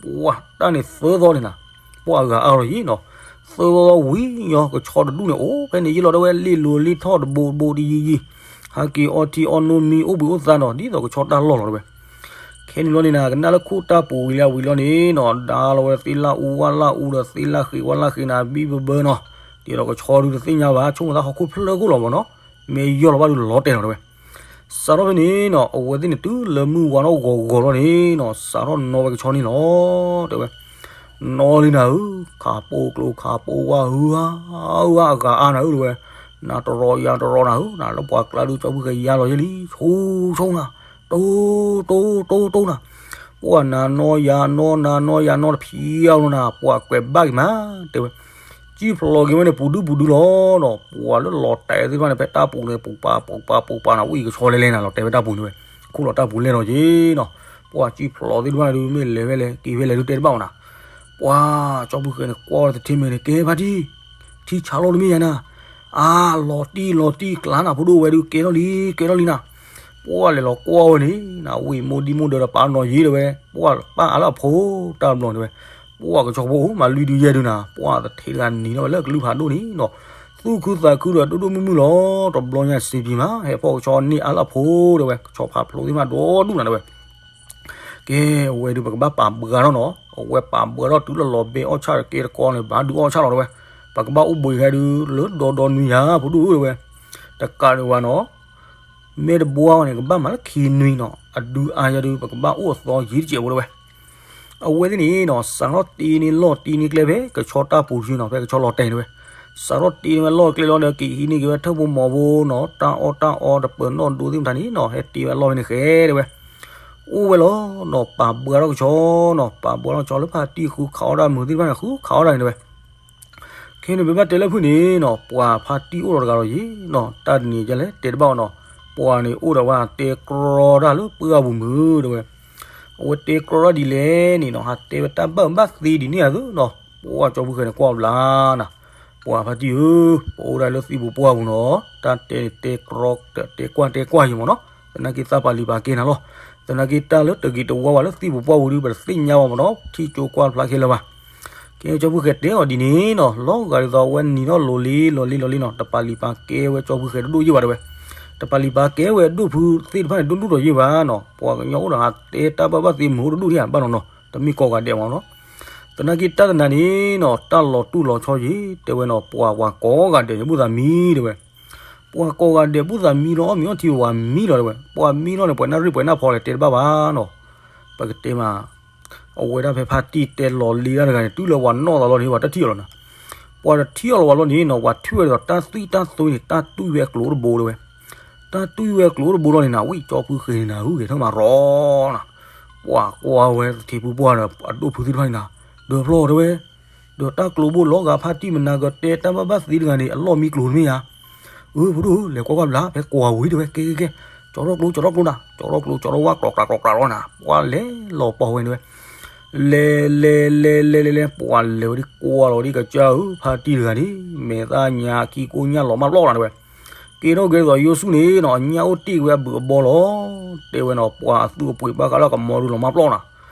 ပှၤတၢ်န့ၣ်သၢသီန့ၣ်နၤ ပှၤအဂၤအါလီၤယံၤနီၤ, သၢသီဝံၤညီ ကဆီတဒူၣ်န့ၣ် အိၣ်ဖဲန့ၣ်ယံၤလီၤ တဲဝဲ လ့ၣ်လိၤလ့ၣ်ထီၣ်တဘိတဘိတယံၤယံၤ, ဟးက့ၤအီထံအီနိမံ အိၣ်ဘှံးအိၣ်သါနီၤ ဒ်သိးကဆီတၢ်လီၢ်လီၤ တဲဝဲ. ခဲန့ၣ်လီၤန့ၣ်နၤ ကနၣ်လၢခူၣ်တၢ်ပူၤဝံၤလံဝံၤလီၤန့ၣ်နီၤ ဒါလီၤဝဲသ့ၣ်လၣ်အူဝၣ်လၣ်အူဒီးသ့ၣ်လၣ်ဃံးဝၣ်လၣ်ဃံးနၤ ဘံၣ်ဘၢဘၢနီၤ, ဒ်သိးကဆီဒုးတသ့ၣ်ညါဘၣ် ဆိကမိၣ်သးဟီၣ်ခိၣ်ဖျၢၣ်ခိၣ်လီၤမ့ၢ်နီၤ, မ့ၢ်ယီၢ်လီၤဘၣ်ဒုးလီၤတဲာ်လီၤ တဲဝဲ. စးထီၣ်ဖဲန့ၣ်နီၤ အဝဲသ့ၣ်န့ၣ် တုၤလၢမုၢ်ဝါထီၣ်ဂီၤဂီၤလီၤန့ၣ်နီၤ စးထီၣ်နီၣ်ဝဲကဆီန့ၣ်လီၤ တဲဝဲ. နီၣ်လံနၤဧၢ, ခးပိာ်ကျိခးပိာ်ဝါဧၢ, ဧၢ အဂၤအါနၤဧၢ တဲဝဲ, နၤတရီးယၤတရီးနၤဧၢ, နၤလၢပှၤကျါဒုးကၠီဖုဃဲၤယါလီၤယဲလံ, ဆိဆိနၤ, တိတိတိတိနၤ, ပှၤနၤနီၣ်ယၤနီၣ်နၤနီၣ်ယၤနီၣ်တဖျဲးလီၤနၤ, ပှၤကွဲးဘၣ်က့ၤမး တဲဝဲ. စံၣ်ဖျိးက့ၤဝဲန့ၣ် ပူၤဒုပူၤဒုလီၤနီၤ, ပှၤလၢလီၤတဲာ်သ့ၣ်တဖၣ်န့ၣ် ဖဲတၢ်ပူၤန့ၣ် ပူၤပာ်ပူၤပာ်ပူၤပာ်နၤ ဝံၣ်ကဆီလဲၤလဲၤနၤ လီၤတဲာ်ဝဲတၢ်ပူၤန့ၣ်ဝဲ, ခူၣ်လီၤတၢ်ပူၤလဲၤလီၤက့ၤနီၤ, ပှၤစံၣ်ဖျိးသ့ၣ်တဖၣ်ဒုး မ့ၢ်လဲၤဝဲလဲၤက့ၤဝဲလဲၤဒုးတဲတဘၣ်အီၤနၤ, ပှၤကၠီဖုဃဲၤန့ၣ် ကွၢ်ဝဲတထံၣ်မ့ၢ်န့ၣ် ကဲဖါတံၢ်, ထံဆးလီၤတမ့ၢ်ယၤနၤ, အါ လီၤတံၢ်လီၤတံၢ်ကျါနၤ ဖိဒိၣ်ဝဲဒုး ကဲထီၣ်လံ ကဲထီၣ်လံနၤ, ပှၤလဲၤလီၤကွၢ်ဝဲန့ၣ် နဝံၣ်မိၢ်ဒံမိၢ်ဒၢးဒီးပာ်နီၢ်ယံၤ တဲဝဲ, ပှၤပာ်အါလၢအဖိတၢ်ဘျီန့ၣ်ဝဲ, ပှၤကဆီဖိအိၣ်မးလွံၢ်ဒုယဲၢ်ဒုနၤ, ပှၤတထံးတဂၤနံၤထီၣ်ဝဲလၢကလုၢ်ဖးဒိၣ်န့ၣ်နီၤ, သူၣ်ခုသးခုဒီးဒိၣ်ဒိၣ်မုၢ်မုၢ်လီၤ, တဘျီညါစံးပံၤမး ဟဲဖီၣ်ကဆီန့ၢ်အါလၢအဖိ တဲဝဲ, ကဆီဖးဖျိသ့ၣ်တဖၣ်ဒီဒူၣ်နၤ တဲဝဲ. ကဲ အဝဲဒုး ပကဘၣ်ပာ်ဘှါထီၣ်နီၤ, အဝဲပာ်ဘှါထီၣ်တုၤလၢလီၤဘဲအီၣ်ဆၣ်တကဲတကီန့ၣ် ဘၣ်ဒုးအီၣ်ဆၣ်လီၤ တဲဝဲ, ပကဘၣ်အိၣ်ဘှံးဟဲဒုး လၢဒီဒီနွံယၤ ဖိဒိၣ်ဧၢ တဲဝဲ, တကးဒံးဘၣ်နီၤ မ့ၢ်တဘှါအီၤန့ၣ် ကဘၣ်မၤလၢခံနွံနီၤ, အဒုးအါယဲဒုး ပကဘၣ်အိၣ်အသီယံၤတစဲးဖိ တဲဝဲ. အဝဲသ့ၣ်န့ၣ်နီၤ စးထီၣ်တ့န့ၢ်လီၢ်တ့န့ၢ်ကျဲဖဲ ကဆီတၢ်ပူၤဆူနီၤ, ဖဲကဆီလီၤတဲာ်န့ၣ်ဝဲ, စးထီၣ်တ့န့ၢ်ဝဲလီၢ်ကျဲလီၤဒီး က့ၤဟံးန့ၢ်က့ၤဝဲထၢၣ်ဖိမီၤဖိနီၤ, တၢ်အီၣ်တၢ်အီတပၢၤနီၣ်ဒိသ့ၣ်မတၤန့ၣ်နီၤ, ဟဲတ့ဝဲလီၢ်ဖဲန့ၣ်ဃဲ တဲဝဲ. အိၣ်ဝဲလီၤနီၤ, ပာ်ဘှါထီၣ်ကဆီနီၤ, ပာ်ဘှါထီၣ်ကဆီလၢဖါတံၢ်ဃုခးအီၣ်တၢ်မုာ်သ့ၣ်တဖၣ်န့ၣ် ဃုခးအီၣ်တၢ်န့ၣ် တဲဝဲ. ခဲန့ၣ် ပဘၣ်တဲလၢဖုၣ်န့ၣ်နီၤ, ပှၤဖါတံၢ်အိၣ်ဒီးတဂၤလီၤယံၤနီၤ, တၢ်တနံၤယဲလဲၣ် တဲတဘၣ်အီၤနီၤ, ပှၤန့ၣ်အိၣ်ဒီးဝဲတဲကြီတၢ်လၢပှၢ်ပူၤမုာ် တဲဝဲ. အဝဲတဲကြီတၢ်ဒ်လဲၣ်န့ၣ်နီၤ, ဟးတဲဝဲတၢ်ဘၣ်ဘၣ်သ့ဒ်န့ၣ်အသိးနီၤ, ပှၤကၠီဖုဃဲၤန့ၣ်ကွၢ်ဘျါနၤ, ပှၤဖါတံၢ်ဧၢ, ပအိၣ်ဒၣ်လၢသံၣ်ပူၤပှၢ်ပူၤနီၤ, တၢ်တဲန့ၣ်တဲကြီ တဲကွၢ်တဲကွၢ်ယံၤမ့ၢ်နီၤ, သနာ်က့သးပာ်လံၤပာ်ကဲနၤလီၤ, သနာ်က့တၢ်လၢတဂ့ၤတဝါဘၣ်လၢသံၣ်ပူၤပှၢ်ပူၤဒုး ပတသ့ၣ်ညါဘၣ်မ့ၢ်နီၤ, ထံၣ်ကၠိကွၢ်ဖျါခဲလၢာ်ဘၣ်. ကဲ ကၠီဖုဃဲၤတဲအီၤဒ်န့ၣ်နီၤ, လီၤဂာ်ဒ်သိးအဝဲနံၤထီၣ်လီၤလံလီၤလံလီၤလံနီၤ, တပာ်လံၤပာ်ကဲဝဲကၠီဖုဃဲၤတဒိၣ်ယံၤဘၣ် တဲဝဲ, တပာ်လံၤပာ်ကဲဝဲဒိၣ်ဖုသ့ၣ်တဖၣ်န့ၣ် ဒိၣ်ဒိၣ်ဒီးယံၤဘၣ်နီၤ, ပှၤကညီအိၣ်ဒီးဟးတဲတၢ်ဘၣ်ဘၣ်သ့မုာ်အိၣ်တဒူၣ်ဒံးဧါ ဘၣ်နီၤနီၤ, တမ့ၢ်ကိးဂၤဒဲးမ့ၢ်နီၤ. သနာ်က့တၢ်တနၤန့ၣ်နီၤ, တၢ်လီၤတူၢ်လီၤဆီယံၤ တဲဝဲနီၤ, ပှၤပှၤကိးဂၤဒဲးန့ၣ် ဘူၣ်သးမံ တဲဝဲ, ပှၤကိးဂၤဒဲးဘူၣ်သးမံလီၤ အီၣ်မ့ၤအီထံဝဲမံလီၤ တဲဝဲ, ပှၤမံလီၤန့ၣ် ပှၤနၢ်ရံၣ်ပှဲၤနၢ်ဖီလဲၣ် တဲတဘၣ်ဘၣ်နီၤ, ပကတဲမး အဝဲဒၣ်ဖဲဖါတံၢ်တဲလီၤလံတၢ်တဂၤန့ၣ် တုၤလၢပှၤနီၣ်သးလီၤန့ၣ် ပှၤတထံၣ်အီၤလီၤနၤ, ပှၤတထံၣ်အီၤလီၤဝဲလီၤန့ၣ်နီၤ, ပှၤထံၣ်ဝဲဒ်သိးတၢ်သွံၣ်တၢ်သွံန့ၣ် တၢ်တူၢ်ဝဲအကျိၤတဘိ တဲဝဲ, တၢ်တူၢ်ဝဲအကျိၤတဘိလီၤန့ၣ်နၤ, ဝံၣ်ကၠီဖုဃဲၤန့ၣ်နၤ ဂုာ်ဂဲၤထၢၣ်မးရီနၤ, ပှၤကွၢ်ဝဲသထ့ဖုပှၢ်ဒီး အဒိၣ်ဖုသ့ၣ်တဖၣ်န့ၣ်နၤ, ဒၢးဖျီ တဲဝဲ, ဒီးတၢ်ကျိၤဘိလီၤဂာ်ဖါတံၢ်မနၤကတဲတၢ်ဘၣ်ဘၣ်သ့တဂၤန့ၣ် အလီၢ်မံကျိၤတမ့ၢ်ဧါ, အၢ ဖိဒိၣ်ဧၢ လဲၤကွၢ်ကွၢ်ဘျါ ဖဲကွၢ်ဝံၤ တဲဝဲ, ကဲကဲကဲ, ကၠီထီၣ်ကျိ ကၠီထီၣ်ကျိနၤ, ကၠီထီၣ်ကျိ ကၠီထီၣ်ဝါ ကျီးကြးကျီးကြးလီၤနၤ, ပှၤလဲၤလီၤပီၢ်ဝဲန့ၣ်ဝဲ, လဲၤလဲၤလဲၤလဲၤလဲၤလဲၤ ပှၤလဲၤဝဲဒ်ကွၢ်လီၤဒ်ကစၢ်ဧၢ ဖါတံၢ်တဂၤန့ၣ် မဲာ်သၣ်ညါခံကိညၣ်လီၤမၢ်ပျီၢ်နၤ တဲဝဲ, ကဲထီၣ်ကဲဒ်သိးယိၤဆူၣ်န့ၣ်နီၤ အညၣ်အိၣ်တ့ၢ်ဝဲအဘုးအဘီလီၤ, တဲဝဲနီၤ ပှၤအသူၣ်အပှ့ၤဘၣ်ဃးလၢကမီဒုလီၤမၢ်ပျီၢ်နၤ,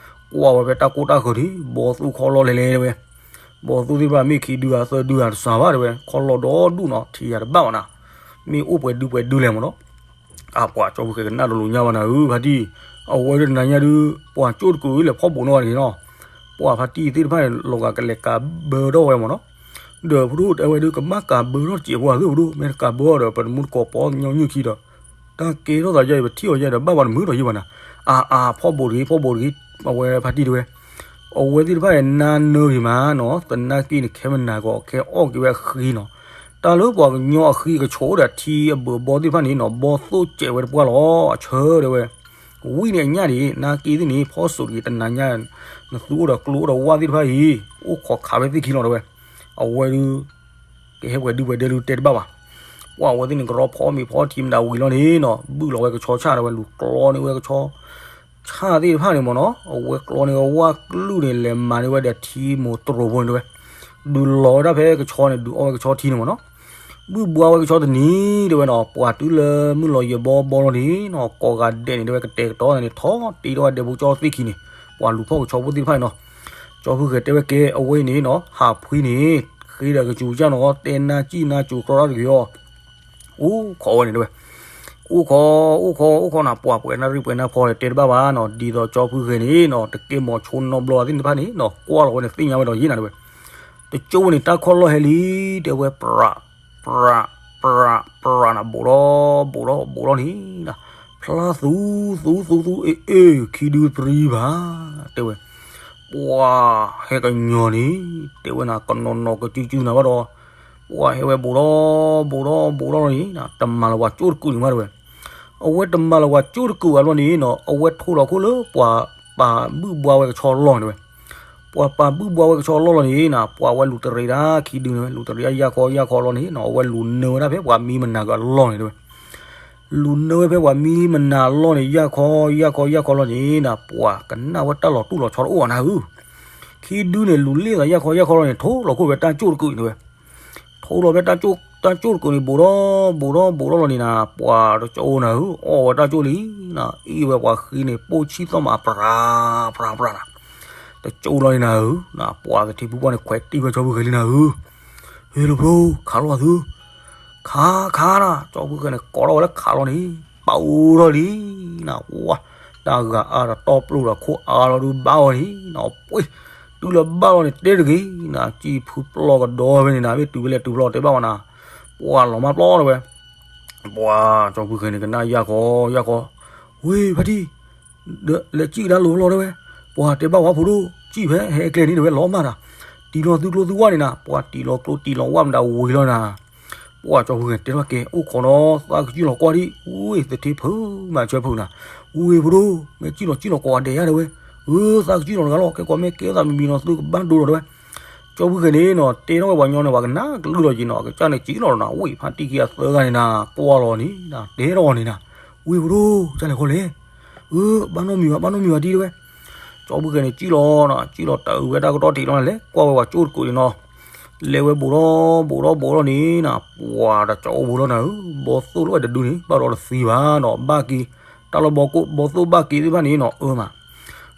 ကွၢ်ဝဲဖဲတၢ်ကိၢ်တၢ်ဃၢၤဒံး ဘီသူၣ်ခီလီၢ်လဲၤလဲၤ တဲဝဲ, ဘီသူၣ်သ့ၣ်တဖၣ်မ့ၢ်ခံဒုဂၤသၢဒုဂၤတစှၤဘၣ် တဲဝဲ, ခီလီၢ်ဒီဒူၣ်နီၤ ထံၣ်ယၤတဘၣ်ဘၣ်နၤ, မ့ၢ်အိၣ်ပှဲၤဒုပှဲၤဒုလဲၣ်မ့ၢ်နီၤ, အပှၤကၠီဖုဃဲၤကနၣ်တလိၤညါဘၣ်နၤဧၢ ဖါတံၢ်, အဝဲဒၣ်တနၤညါဒုး ပှၤကၠိၣ်တကုၤလဲၤဖီၣ်ဘိးနီၢ်ဂၤန့ၣ်နီၤ, ပှၤဖါတံၢ်သ့ၣ်တဖၣ်န့ၣ် လီၤဂာ်ကလဲၤကးဘၢထီၣ်ဝဲမ့ၢ်နီၤ, ဒီးဖိဒိၣ်တဲဝဲဒုး ကဘၣ်ကးဘၢထီၣ်စဲးဖိဧါသုဖိဒိၣ် မ့ၢ်တကးဘၢအီၤဒီး ပတမူတကိးပီညီနုၢ်ခံဒီး တၢ်ကဲထီၣ်သးယါအံၤ ပထံၣ်အီၤယါဒီး ဘၣ်ပှၤတမုာ်ဒီးယံၤဘၣ်နၤ, အါအါ ဖီၣ်ဘိးတဂ့ၤ ဖီၣ်ဘိးတဂ့ၤ, အဝဲဖါတံၢ်တဲဝဲ, အဝဲသ့ၣ်တဖၣ်အံၤ နါနၢဂ့ၤမးနီၤ, သနာ်က့န့ၣ် ခဲမနၤကီး ကဟဲအီၣ်က့ၤဝဲအဃံနီၤ. တၢ်လၢပှၤကညီအဃံကဆိးအိၣ်ဒီးထံအဘၢၣ်ဘီသ့ၣ်တဖၣ်န့ၣ်နီၤ, ဘီသိၣ်စဲးဝဲတပှၢ်လီၤ, အဆၢတဲဝဲ. ဝံၣ်န့ၣ်အညၣ်ဒံး နါက့သ့ၣ်န့ၣ် ဖီၣ်စိးတဂ့ၤ တနၤညါ, နသူအိၣ်ဒီးကျိအိၣ်ဒီးဝၣ်သ့ၣ်တဖၣ်အံၤ အိၣ်ခိးခးဝဲသ့ၣ်ခံလီၤတဲဝဲ. အဝဲဒုး ကဟဲပှဲၤဒုပှဲၤဒဲဒုးတဲတဘၣ်ဘၣ်. ပှၢ်အဝဲသ့ၣ်န့ၣ် ကရီဖီမ့ၤဖီထံမတၤဝံၤလီၤန့ၣ်နီၤ, ဘုၣ်လီၤဝဲကဆီဆၣ်တဲဝဲ လူၤကျီန့ၢ်ဝဲကဆီ ဆၣ်သ့ၣ်တဖၣ်န့ၣ်မ့ၢ်နီၤ, အဝဲကျီန့ၢ်ဝဲဝၣ်ကလုၢ်န့ၣ် လဲၤမၤန့ၢ်ဝဲဒီးထံမိၢ်တရိးဖိန့ၣ်တဲဝဲ. ဒုးလီၤဝဲဒၣ်ဖဲကဆီန့ၣ် ဒုးအီၣ်ဝဲကဆီထံန့ၣ်မ့ၢ်နီၤ. ဘုၣ်ဘှါဝဲကဆီတနံၤတဲဝဲနီၤ, ပှၤတုၤလၢမုၢ်လီၤယဲၢ်ဘီဘီလီၤန့ၣ်နီၤ, ကိးဂၤဒဲးန့ၣ်တဲဝဲ ကတဲာ်ကတီၤန့ၣ် ထီၣ်တ့ထီၣ်ဝဲဒဲဖိကၠီသ့ၣ်ခံန့ၣ်, ပှၤလူၤဖီၣ်ကဆီဖိသ့ၣ်တဖၣ်န့ၣ်နီၤ. ကၠီဖုဃဲၤတဲဝဲကဲ အဝဲအံၤန့ၣ်နီၤ, ဟးဖှံန့ၣ် ဃ့ဒီးကစူၤကစၢ်နီၤ, တဲနါစံၣ်နါစူၤကြီတၢ်တဂ့ၤအီၤ အိၣ်ခိးဝဲန့ၣ်တဲဝဲ. အိၣ်ခိး အိၣ်ခိး အိၣ်ခိးနၤ ပှၤပှဲၤနၢ်ရံၣ်ပှဲၤနၢ်ဖီန့ၣ် တဲတဘၣ်ဘၣ်နီၤ, ဒ်သိးကၠီဖုဃဲၤန့ၣ်နီၤ တကဲမီၤဆိနီတဘျီသ့ၣ်တဖၣ်န့ၣ်နီၤ, ကွၢ်လီၤဝဲန့ၣ် သ့ၣ်ညါဝဲဒီးယ့ၣ်နၤတဲဝဲ. တကၠိဝဲန့ၣ် တၢ်ခီၣ်လီၢ်ဟဲလံ တဲဝဲ ပြး ပြး ပြး ပြးနၤ ဘူးဒီး ဘူးဒီး ဘူးဒီးန့ၣ်နီၤ, ဖျါသူ သူ သူ သူ အ့ အ့ ခံဒုသရံဘၣ် တဲဝဲ. ပှၤဟဲကညီၤန့ၣ် တဲဝဲနၤ ကနီၤနီၤကစုစုနၤဘၣ်ဒီး ပှၤဟဲဝဲဘူးဒီး ဘူးဒီး ဘူးဒီးလီၤန့ၣ် တမၤလၢၤပှၤကၠိၣ်တကုာ်န့ၣ်မးတဲဝဲ. အဝဲတမၤလၢၤပှၤကၠိၣ်တကုာ်ဘၣ်ဘျီန့ၣ်နီၤ အဝဲထိၣ်လီၤခိၣ်လၢပှၤပာ်ဘုၣ်ဘှါဝဲကဆီလီၢ်န့ၣ်တဲဝဲ. ပှၤပာ်ဘုၣ်ဘှါဝဲကဆီလီၢ်လီၤန့ၣ်နီၤ ပှၤဝဲလူၤတရံးဒၣ်ခံဒုန့ၣ်ဝဲ လူၤတရံးဒၣ်ယၢ်ခီယၢ်ခီလီၤန့ၣ်နီၤ အဝဲလူၤနၢဝဲဒၣ်ဖဲပှၤမံမနၤကအလီၢ်န့ၣ်တဲဝဲ. လူၤနၢဝဲဖဲပှၤမံမနၤအလီၢ်န့ၣ် ယၢ်ခီယၢ်ခီယၢ်ခီလီၤန့ၣ်နီၤ ပှၤကနၣ်ဝဲတၢ်လီၤတူၢ်လီၤဆီတအိၣ်ဘၣ်နၤဧၢ. ခံဒုန့ၣ် လူၤလ့ၣ်သးယၢ်ခီယၢ်ခီလီၤန့ၣ် ထိၣ်လီၤခိၣ်ဝဲတၢ်ကၠိၣ်တကုာ်န့ၣ်တဲဝဲ. ထိၣ်လီၤဖဲတၢ်ကၠိၣ်တကုာ်န့ၣ် ဘူးဒီး ဘူးဒီး ဘူးဒီးလီၤန့ၣ်နၤ ပှၤတကၠိၣ်နၤဧၢ အီၣ်ဝဲတၢ်ကၠိၣ်လံနၤ အ့ၣ်ဝဲပှၤဃံန့ၣ် ပိၢ်ဆံၣ်သီၣ်မး ပြး ပြး ပြးနၤ တကၠိၣ်လီၤန့ၣ်နၤဧၢ ပှၤသထံဖုပှၢ်န့ၣ် ခွဲးတံၢ်ဝဲကၠီဖုဃဲၤလံနၤဧၢ. ဟ့ၣ်လီၤဖျိ ခးလီၤသု ခး ခးနၤ ကၠီဖုဃဲၤန့ၣ် ကိးထီၣ်ဝဲလၢခးလီၤန့ၣ် ပာ်အိၣ်ထီၣ်လံနၤ ဝါ တၢ်ဂၤအါဒီးတီၢ်ပျိၢ်ဒီးခိၣ်အါလီၤဒုးဘၣ်အီၤန့ၣ်နၤ ပှ့ၤ တုၤလၢဘၣ်လီၤန့ၣ် တဲတဂ့ၤနၤ ကံၢ်ဖုပျီၢ်ကဒီးဖဲန့ၣ်နၤ မ့ၢ်တုၤဖဲလဲၣ်တုၤဖဲလဲၣ်တဲဘၣ်ဝဲနၤ ပှၤလီၤမၢ်ပျီတဲဝဲ ပှၤကၠီဖုဃဲၤန့ၣ် ကနၣ်ယၢ်ခီ ယၢ်ခီ ဝ့ၢ်ဖါတံၢ် ဒီးလဲၤစံၣ်ကဒါလိၤဖျီတဲဝဲ ပှၤတဲဘၣ်ဝဲဖိဒိၣ် စံၣ်ဖဲဟဲကျဲန့ၣ်တဲဝဲ လီၤမၢ်တၢ် တံၢ်လီၤသုကျိသုဝၣ်န့ၣ်နၤ ပှၤတံၢ်လီၤကျိတံၢ်လီၤဝၣ်မတၤဝံၤလီၤနၤ ပှၤကၠီဖုဃဲၤတဲထီၣ်ကဲ အိၣ်ခိးနီၤ သးကစံၣ်လီၤကွၢ်ဒံး ဝ့ၢ်သထ့ဖု မၤဆၢဖုနၤ ဝ့ၢ်ဖိဒိၣ် မ့ၢ်စံၣ်လီၤစံၣ်လီၤကိးဂၤဒဲးယါတဲဝဲ အၢ သးကစံၣ်လီၤတဂၤလီၤ ကဲကိးမ့ၢ်ကဲသးမံၤမံၤနီၤ သုကဘၣ်ဒိဒီးတဲဝဲ ကၠီဖုဃဲၤန့ၣ်နီၤ တဲထီၣ်ဝဲပှၤညီန့ၣ် ပှၤကနၣ်ကလုၢ်လီၤက့ၤနီၤ ကစၢ်န့ၣ်စံၣ်လီၤနီၤ ဝ့ၢ်ဖါတံၢ်ခံဂၤသၢဂၤန့ၣ်နၤ ကွၢ်လီၤန့ၣ် တဲထီၣ်အီၤန့ၣ်နၤ ဝ့ၢ်ဖိဒိၣ် ကၢ်လဲၤခီလဲၣ် အၢ ဘၣ်နီတမံၤဘၣ် ဘၣ်နီတမံၤဘၣ်တံၢ်တဲဝဲ ကၠီဖုဃဲၤန့ၣ် စံၣ်လီၤနီၤ စံၣ်လီၤတၢ်အုးဝဲတၢ်ကတီၢ်ထံးလီၤန့ၣ် လဲၤကွၢ်ဝဲပှၤကၠိၣ်တကုာ်န့ၣ်နီၤ လဲၤဝဲဘူးဒီး ဘူးဒီး ဘူးဒီးန့ၣ်နၤ ပှၤတကၠိၣ်ဘူးလီၤနၤဧၢ ဘီသိၣ်လၢဝဲတဒုန့ၣ် ဘၣ်ဒီးတသံဘၣ်နီၤ ဘၣ်က့ၤ တၢ်လၢဘီသိၣ်ဘၣ်က့ၤသ့ၣ်တဖၣ်န့ၣ်နီၤ အၢမး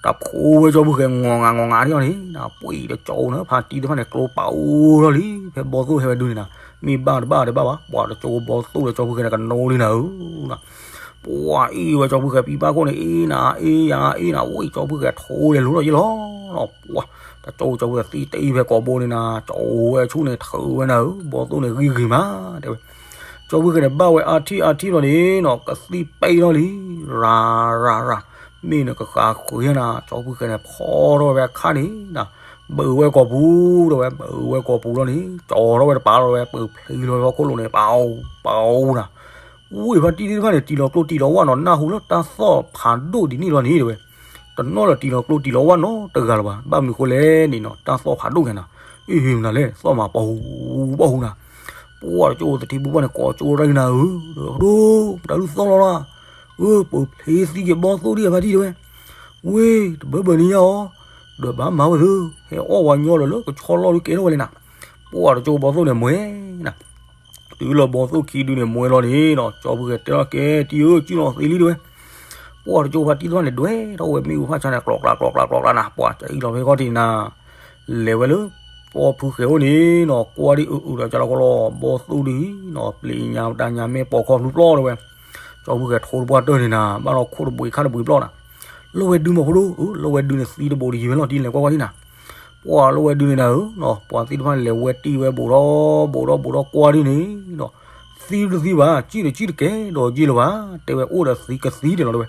တၢ်ခိးဝဲကၠီဖုဃဲၤ ငီၤငါငီၤငါထံၣ်အီၤန့ၣ်နၤ ပှ့ၤတကၠိၣ်နၤ ဖါတံၢ်သ့ၣ်တဖၣ်န့ၣ် ကျိပာ်အိၣ်ထီၣ်လံ ဖဲဘီသိၣ်ဟဲဝဲဒုန့ၣ်နၤ မ့ၢ်ဘၣ်တဘၣ်တဘၣ်ဘၣ် ပှၤတကၠိၣ်ဘီသိၣ်ဒီးကၠီဖုဃဲၤန့ၣ် ကနိလံနၤဧၢ ပှၤအ့ၣ်ဝဲကၠီဖုဃဲၤ ပံပၢ်ခိၣ်န့ၣ် အ့ၣ်နၤ အ့ၣ်ယၤ အ့ၣ်နၤ ဝ့ၢ်ကၠီဖုဃဲၤ ထိလဲၤလိၤထီၣ်ယ့ၣ်လီၤနီၤ ပှၤ တကၠိၣ်ကၠီဖုဃဲၤ သံတအံၤဖဲကိာ်ဘိန့ၣ်နၤ ကၠီဝဲဆူၣ်န့ၣ် ထုးဝဲနၤဧၢ ဘီသိၣ်န့ၣ် ဂံၢ်ဂံၢ်မး တဲဝဲ ကၠီဖုဃဲၤန့ၣ် ဘၣ်ဝဲအါထံၣ်အါထံၣ်လီၤန့ၣ်နီၤ ကသံၣ်ပဲၢ်ထီၣ်လံ ရၤ ရၤ ရၤ မ့ၢ်နကဃးဃုာ်ယါနၤ ကၠီဖုဃဲၤန့ၣ် ဖီထီၣ်ဝဲအခါန့ၣ်နၤ ဘၢဝဲကိာ်ပူၤ တဲဝဲ ဘၢဝဲကိာ်ပူၤလီၤန့ၣ် ကၠီထီၣ်ဝဲတပၤလီၤဝဲ ပၢၢ်ဖျ့လီၤဝဲခိၣ်လိၤန့ၣ် ပၢ် ပၢ်နၤ ဝ့ၢ်ဖါတံၢ်သ့ၣ်တဖၣ်န့ၣ် တံၢ်လီၤကျိတံၢ်လီၤဝၣ်နီၤ နၢ်ဟူလၢတၢ်သီၣ်ဖးဒိၣ်ဒ်န့ၣ်လီၤန့ၣ် တဲဝဲ တနီၣ်လၢတံၢ်လီၤကျိတံၢ်လီၤဝၣ်နီတဂၤလၢၤဘၣ် ဘၣ်မနုၤဃိလဲၣ်န့ၣ်နီၤ တၢ်သီၣ်ဖးဒိၣ်ကဲနၤ အ့ၣ် မနုၤလဲၣ် သီၣ်မးပှၤဟူ ပှၤဟူနၤ ပှၤတကၠိၣ်သထံပူၤပှၢ်န့ၣ် ကိးကၠိၣ်ရၢၢ်နၤဧၢ ဒီး ပဒိၣ် တၢ်လုၢ်သီၣ်လီၤလီၤ အၢ ပၢၢ်ဖျ့သံက့ၤဘီသိၣ်ဒံးအဖါတံၢ်တဲဝဲ ဝ့ၢ် တဘၢဘၢန့ၣ်ယါအီၤ ဒီးဘၣ်မၤဝဲသု ဟဲအီၣ်ဝဲညီလၢလၢကဆီလီၢ်ဒုးကဲထီၣ်ဝဲလဲၣ်နၤ ပှၤတကၠိၣ်ဘီသိၣ်န့ၣ်မွဲနၤ တုၤလၢဘီသိၣ်ခံဒုန့ၣ် မွဲလီၤန့ၣ်နီၤ ကၠီဖုဃဲၤတဲထီၣ်ကဲ တံၢ်ဧၢ ကံၣ်လီၤသ့လံတဲဝဲ ပှၤတကၠိၣ်ဖါတံၢ်သ့ၣ်တဖၣ်န့ၣ် ဒွဲၣ်ထီၣ်ဝဲမ့ၣ်အူဖးဆါန့ၣ် ကျီးကျါ ကျီးကျါ ကျီးကျါနၤ ပှၤကအံၣ်လီၤဖဲခီၣ်ထံးနၤ လဲၤဝဲလၢ ကၠီဖုဃဲၤအိၣ်န့ၣ်နီၤ ကွၢ်ဒံးအုးအုးဒီးကလီကလီ ဘီသိၣ်ဒုးနီၤ ပျံၤညါတၢ်ညါမ့ၢ်ပိာ်ခီဖျိပျီတဲဝဲ ကၠီဖုဃဲၤထိတပှၢ်တၢၢ်န့ၣ်နၤ ဘၣ်ဒီးခိၣ်တဘှံးခါတဘှံးပျီနၤ လီၢ်ဝဲဒုမးဖိဒိၣ် လီၢ်ဝဲဒုန့ၣ်သံတဘိးတယံၤဝဲလီၤ ဒ်လဲၤကွၢ်ကွၢ်ဒံးနၤ ပှၤလီၢ်ဝဲဒုန့ၣ်နၤဧၢနီၤ ပှၤသ့ၣ်တဖၣ်န့ၣ်လဲၤဝဲတံၢ်ဝဲဘူးဒီး ဘူးဒီး ဘူးဒီးကွၢ်ဒံးန့ၣ်နီၤ သံတသံဘၣ် ကံၣ်ဒီးကံၣ်တကဲဒီးက့ၤလၢၤဘၣ် တဲဝဲအိၣ်ဒီးသံကသံဒံးလီၤတဲဝဲ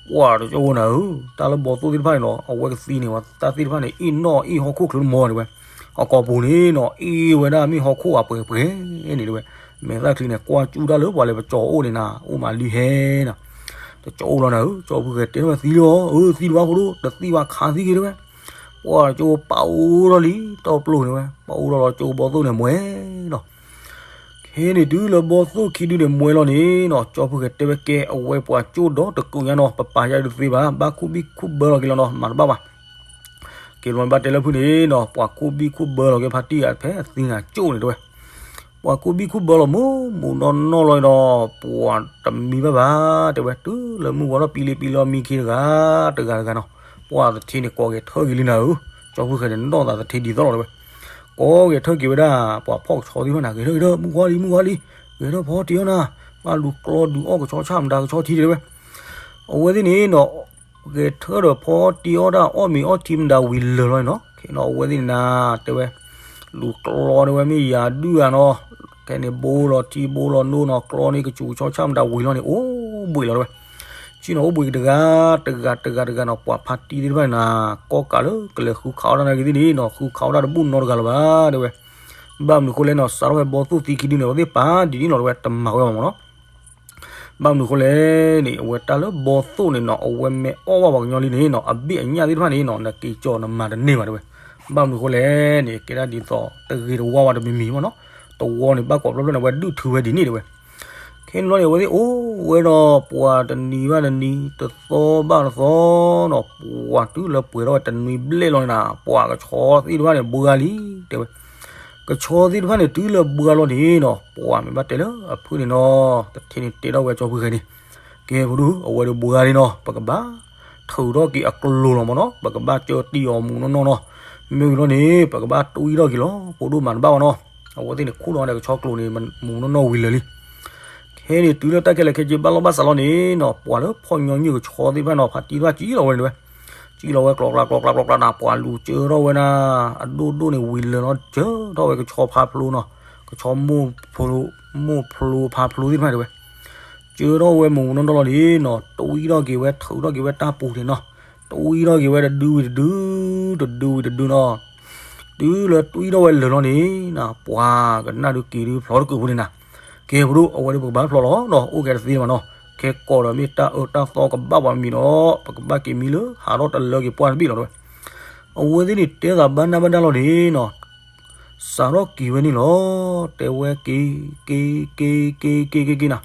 ပှၤတကၠိဖိနၤဧၢ, တၢ်လၢဘီသိၣ်သ့ၣ်တဖၣ်န့ၣ်နီၤ အဝဲကသံန့ၣ်ဝဲ တၢ်သ့ၣ်တဖၣ်န့ၣ် အ့ၣ်နီၣ်အ့ၣ်ဟီၣ်ခိၣ်ချၢတမီၤန့ၣ်ဝဲ, အကိာ်ပူၤန့ၣ်နီၤ အ့ၣ်ဝဲဒၣ်မ့ၢ်ဟီၣ်ခိၣ်အပှဲၤပှဲၤန့ၣ်တဲဝဲ, မဲာ်သၣ်ချံန့ၣ် ကွၢ်ကၠူၣ်တၢ်လၢပှၤလဲၤပကၠီၤအိၣ်န့ၣ်နၤ အိၣ်မးလံဟဲနၤ, တကၠိဖိလီၤနၤဧၢ, ကၠီဖုဃဲၤတဲထီၣ်ဝဲသံလံအီၤ, အၢ သံတဘၣ်ဖိဒိၣ် တသံဘၣ်ခးသံက့ၤတဲဝဲ, ပှၤတကၠိဖိပာ်အိၣ်ထီၣ်လံ တီၢ်ပျိန့ၣ်ဝဲ ပာ်အိၣ်ထီၣ်လီၤကၠိဘီသိၣ်န့ၣ်မွဲလီၤ ခဲန့ၣ်တုၤလၢဘီသိၣ်ခံဒုန့ၣ်မွဲလီၤန့ၣ်နီၤ ကၠီဖုဃဲၤတဲဝဲကဲ အဝဲပှၤကၠိဒီတကုးညါနီၤ ပပာ်ယါဒုးသ့ဘၣ် ဘၣ်ခူၣ်ဘံၣ်ခူၣ်ဘၢလီၤက့ၤလီၤနီၤ မၤတဘၣ်ဘၣ်, က့ၤလီၤဘၣ်တဲလၢဖုန့ၣ်နီၤ ပှၤခူၣ်ဘံၣ်ခူၣ်ဘၢလီၤက့ၤဖါတံၢ်အဖဲအသံနၤကၠိန့ၣ်တဲဝဲ, ပှၤခူၣ်ဘံၣ်ခူၣ်ဘၢလီၤမုၢ်မုၢ်နီၢ်နီၢ်လီၤနီၤ ပှၤတမံဘၣ်ဘၣ်တဲဝဲ တုၤလၢမုၢ်ဝါထီၣ်ပံလံပံလီၤမံခံတဂၤ တဂၤတဂၤနီၤ, ပှၤသထ့န့ၣ်ကိးဂဲၤထၢၣ်က့ၤလံနၤဧၢ, ကၠီဖုဃဲၤန့ၣ်နီၢ်သးသထ့ဒ်သိးလီၤတဲဝဲ ကိးဂဲၤထၢၣ်က့ၤဝဲဒၣ် ပှၤဖီၣ်ကဆီသ့ၣ်တဖၣ်န့ၣ် ဂဲၤထၢၣ်ဂဲၤထၢၣ် မုၢ်ဂီၤလံ မုၢ်ဂီၤလံ, ဂဲၤထၢၣ်ဖီတ့ၢ်အီၣ်နၤ, ဘၣ်လူၤကျီဒုးအီၣ်ကဆီဆၣ်မတၤကဆီထံတဲဝဲ, အဝဲသ့ၣ်န့ၣ်နီၤ ဂဲၤထၢၣ်ဒီးဖီတ့ၢ်အီၣ်တၢ်အီၣ်မ့ၤအီထံမတၤဝံၤလၢာ်လီၤန့ၣ်နီၤ, ခဲနီၤအဝဲသ့ၣ်န့ၣ်နၤ တဲဝဲ လူၤကျီတဲဝဲမ့ၢ်ယၤဒုၣ်ဂၤနီၤ, ခဲန့ၣ်ဘိလီၤထံဘိလီၤနိနီၤ ကျီန့ၢ်ကစူၤကဆီဆၣ်မတၤဝံၤလီၤန့ၣ် အိၣ်ဘှံးလီၤတဲဝဲ, က့နီၤအိၣ်ဘှံးတဂၤ တဂၤတဂၤတဂၤနီၤ ပှၤဖါတံၢ်သ့ၣ်တဖၣ်န့ၣ်နၤ ကီၢ်ကးလၢကလဲၤဃုခးအီၣ်တၢ်နာ်က့ၤသ့ၣ်န့ၣ်နီၤ ဃုခးအီၣ်တၢ်တဘူၣ်နီတဂၤလၢၤဘၣ်တဲဝဲ, ဘၣ်မနုၤဃိလဲၣ်နီၤ စးထီၣ်ဖဲဘီသိၣ်သံခံဒုန့ၣ် အဝဲသ့ၣ်ပာ်ဒ်န့ၣ်လီၤတဲဝဲ တမၤဝဲဘၣ်မးနီၤ ဘၣ်မနုၤဃိလဲၣ်န့ၣ် အဝဲတၢ်လၢဘီသိၣ်န့ၣ်နီၤ အဝဲမ့ၢ်အီၣ်ဘၣ်ပှၤကညီလံန့ၣ်နီၤ အဘ့ၣ်အညၣ်သ့ၣ်တဖၣ်န့ၣ်နီၤ နက့ၤကၠီနမၤတန့ၢ်ဘၣ်တဲဝဲ, ဘၣ်မနုၤဃိလဲၣ်န့ၣ် ကဲဒၣ်ဒ်သိးတဂ့ၤတဝါဝဲတမံၤမံၤမ့ၢ်နီၤ, တဝီန့ၣ်ဘၣ်ကိးဖျိဖျိန့ၣ် အဝဲဒုးထုးဝဲဒ်န့ၣ်တဲဝဲ, ခဲန့ၣ်လီၤန့ၣ် အဝဲသ့ၣ်အိၣ်ဝဲဒီးပှၤတနံၤဘၣ်တနံၤ တသီဘၣ်တသီနီၤ ပှၤတုၤလၢပှဲၤထီၣ်ဝဲတနွံဘျဲၣ်လီၤန့ၣ်နၤ ပှၤကဆီသ့ၣ်တဖၣ်န့ၣ် ဘှါလံတဲဝဲ ကဆီသ့ၣ်တဖၣ်န့ၣ် တုၤလၢဘှါလီၤန့ၣ်နီၤ ပှၤမ့ၢ်ဘၣ်တဲလၢအဖုန့ၣ်နီၤ တထံၣ်န့ၣ်တဲထီၣ်ဝဲကၠီဖုဃဲၤန့ၣ်, ကဲဖိဒိၣ် အဝဲဒုးဘှါလံနီၤ ပကဘၣ်ထုးထီၣ်က့ၤအကျိၤလီၤမ့ၢ်နီၤ ပကဘၣ်ကၢတံၢ်အီၤမုၢ်နီၢ်နီၢ်နီၤ, မ့ၢ်ဝံၤလီၤန့ၣ် ပကဘၣ်တွံၢ်ထီၣ်က့ၤလီၤ ဖိဒိၣ်မၤတဘၣ်ဘၣ်နီၤ, အဝဲသ့ၣ်န့ၣ်ခူၣ်လီၤဒီးကဆီကျိၤန့ၣ် မုၢ်နီၢ်နီၢ်ဝံၤလၢာ်လံ ခဲန့ၣ်တုၤလၢတၢ်ခဲလၢာ်ခဲဆ့ဘၣ်လီၢ်ဘၣ်စးလီၤန့ၣ်နီၤ ပှၤလၢဖီၣ်ညီနုၢ်ကဆီသ့ၣ်တဖၣ်နီၤ ဖါတံၢ်တဖၣ်စံၣ်လီၤဝဲန့ၣ်တဲဝဲ, စံၣ်လီၤဝဲကျီကျါကျီကျါကျီကျါနၤ ပှၤလူၤကၢထီၣ်ဝဲနၤ အဒိၣ်ဒိၣ်န့ၣ်ဝံၤလၢာ်လီၤ ကၢထီၣ်ဝဲကဆီဖါဖျိနီၤ, ကဆီမိၢ်ဖျိဖါဖျိသ့ၣ်တဖၣ်တဲဝဲ, ကၢထီၣ်ဝဲမုၢ်နီၢ်နီၢ်လီၤန့ၣ်နီၤ တွံၢ်ထီၣ်က့ၤဝဲထုးထီၣ်က့ၤဝဲတၢ်ပူၤန့ၣ်နီၤ, တွံၢ်ထီၣ်က့ၤဝဲတဒုဝံၤတဒု, တဒုဝံၤတဒုနီၤ တုၤလၢတွံၢ်ထီၣ်ဝဲလၢာ်လီၤန့ၣ်နၤ ပှၤကနၣ်ဒုးက့ၤဒုးဖျိတကုးဖိန့ၣ်နၤ, ကဲဖိဒိၣ် အဝဲဒုးပကဘၣ်ဖျိလီၤနီၤ အိၣ်ကဲတသ့ဘၣ်နီၤ, ခဲကိးဒီးမ့ၢ်တၢ်အၢတၢ်သီကဘၣ်ပှၤမံၤဒီး ပကဘၣ်က့ၤမံလၢဟးထီၣ်တလၢက့ၤပှၢ်တဘ့ၣ်လီၤတဲဝဲ, အဝဲသ့ၣ်န့ၣ်တဲသးဘၣ်နၢ်ဘၣ်ဒၣ်လီၤန့ၣ်နီၤ စးထီၣ်က့ၤဝဲန့ၣ်လီၤ, တဲဝဲက့ၤ က့ၤ က့ၤ က့ၤ က့ၤ က့ၤ က့ၤ က့ၤ နၤ,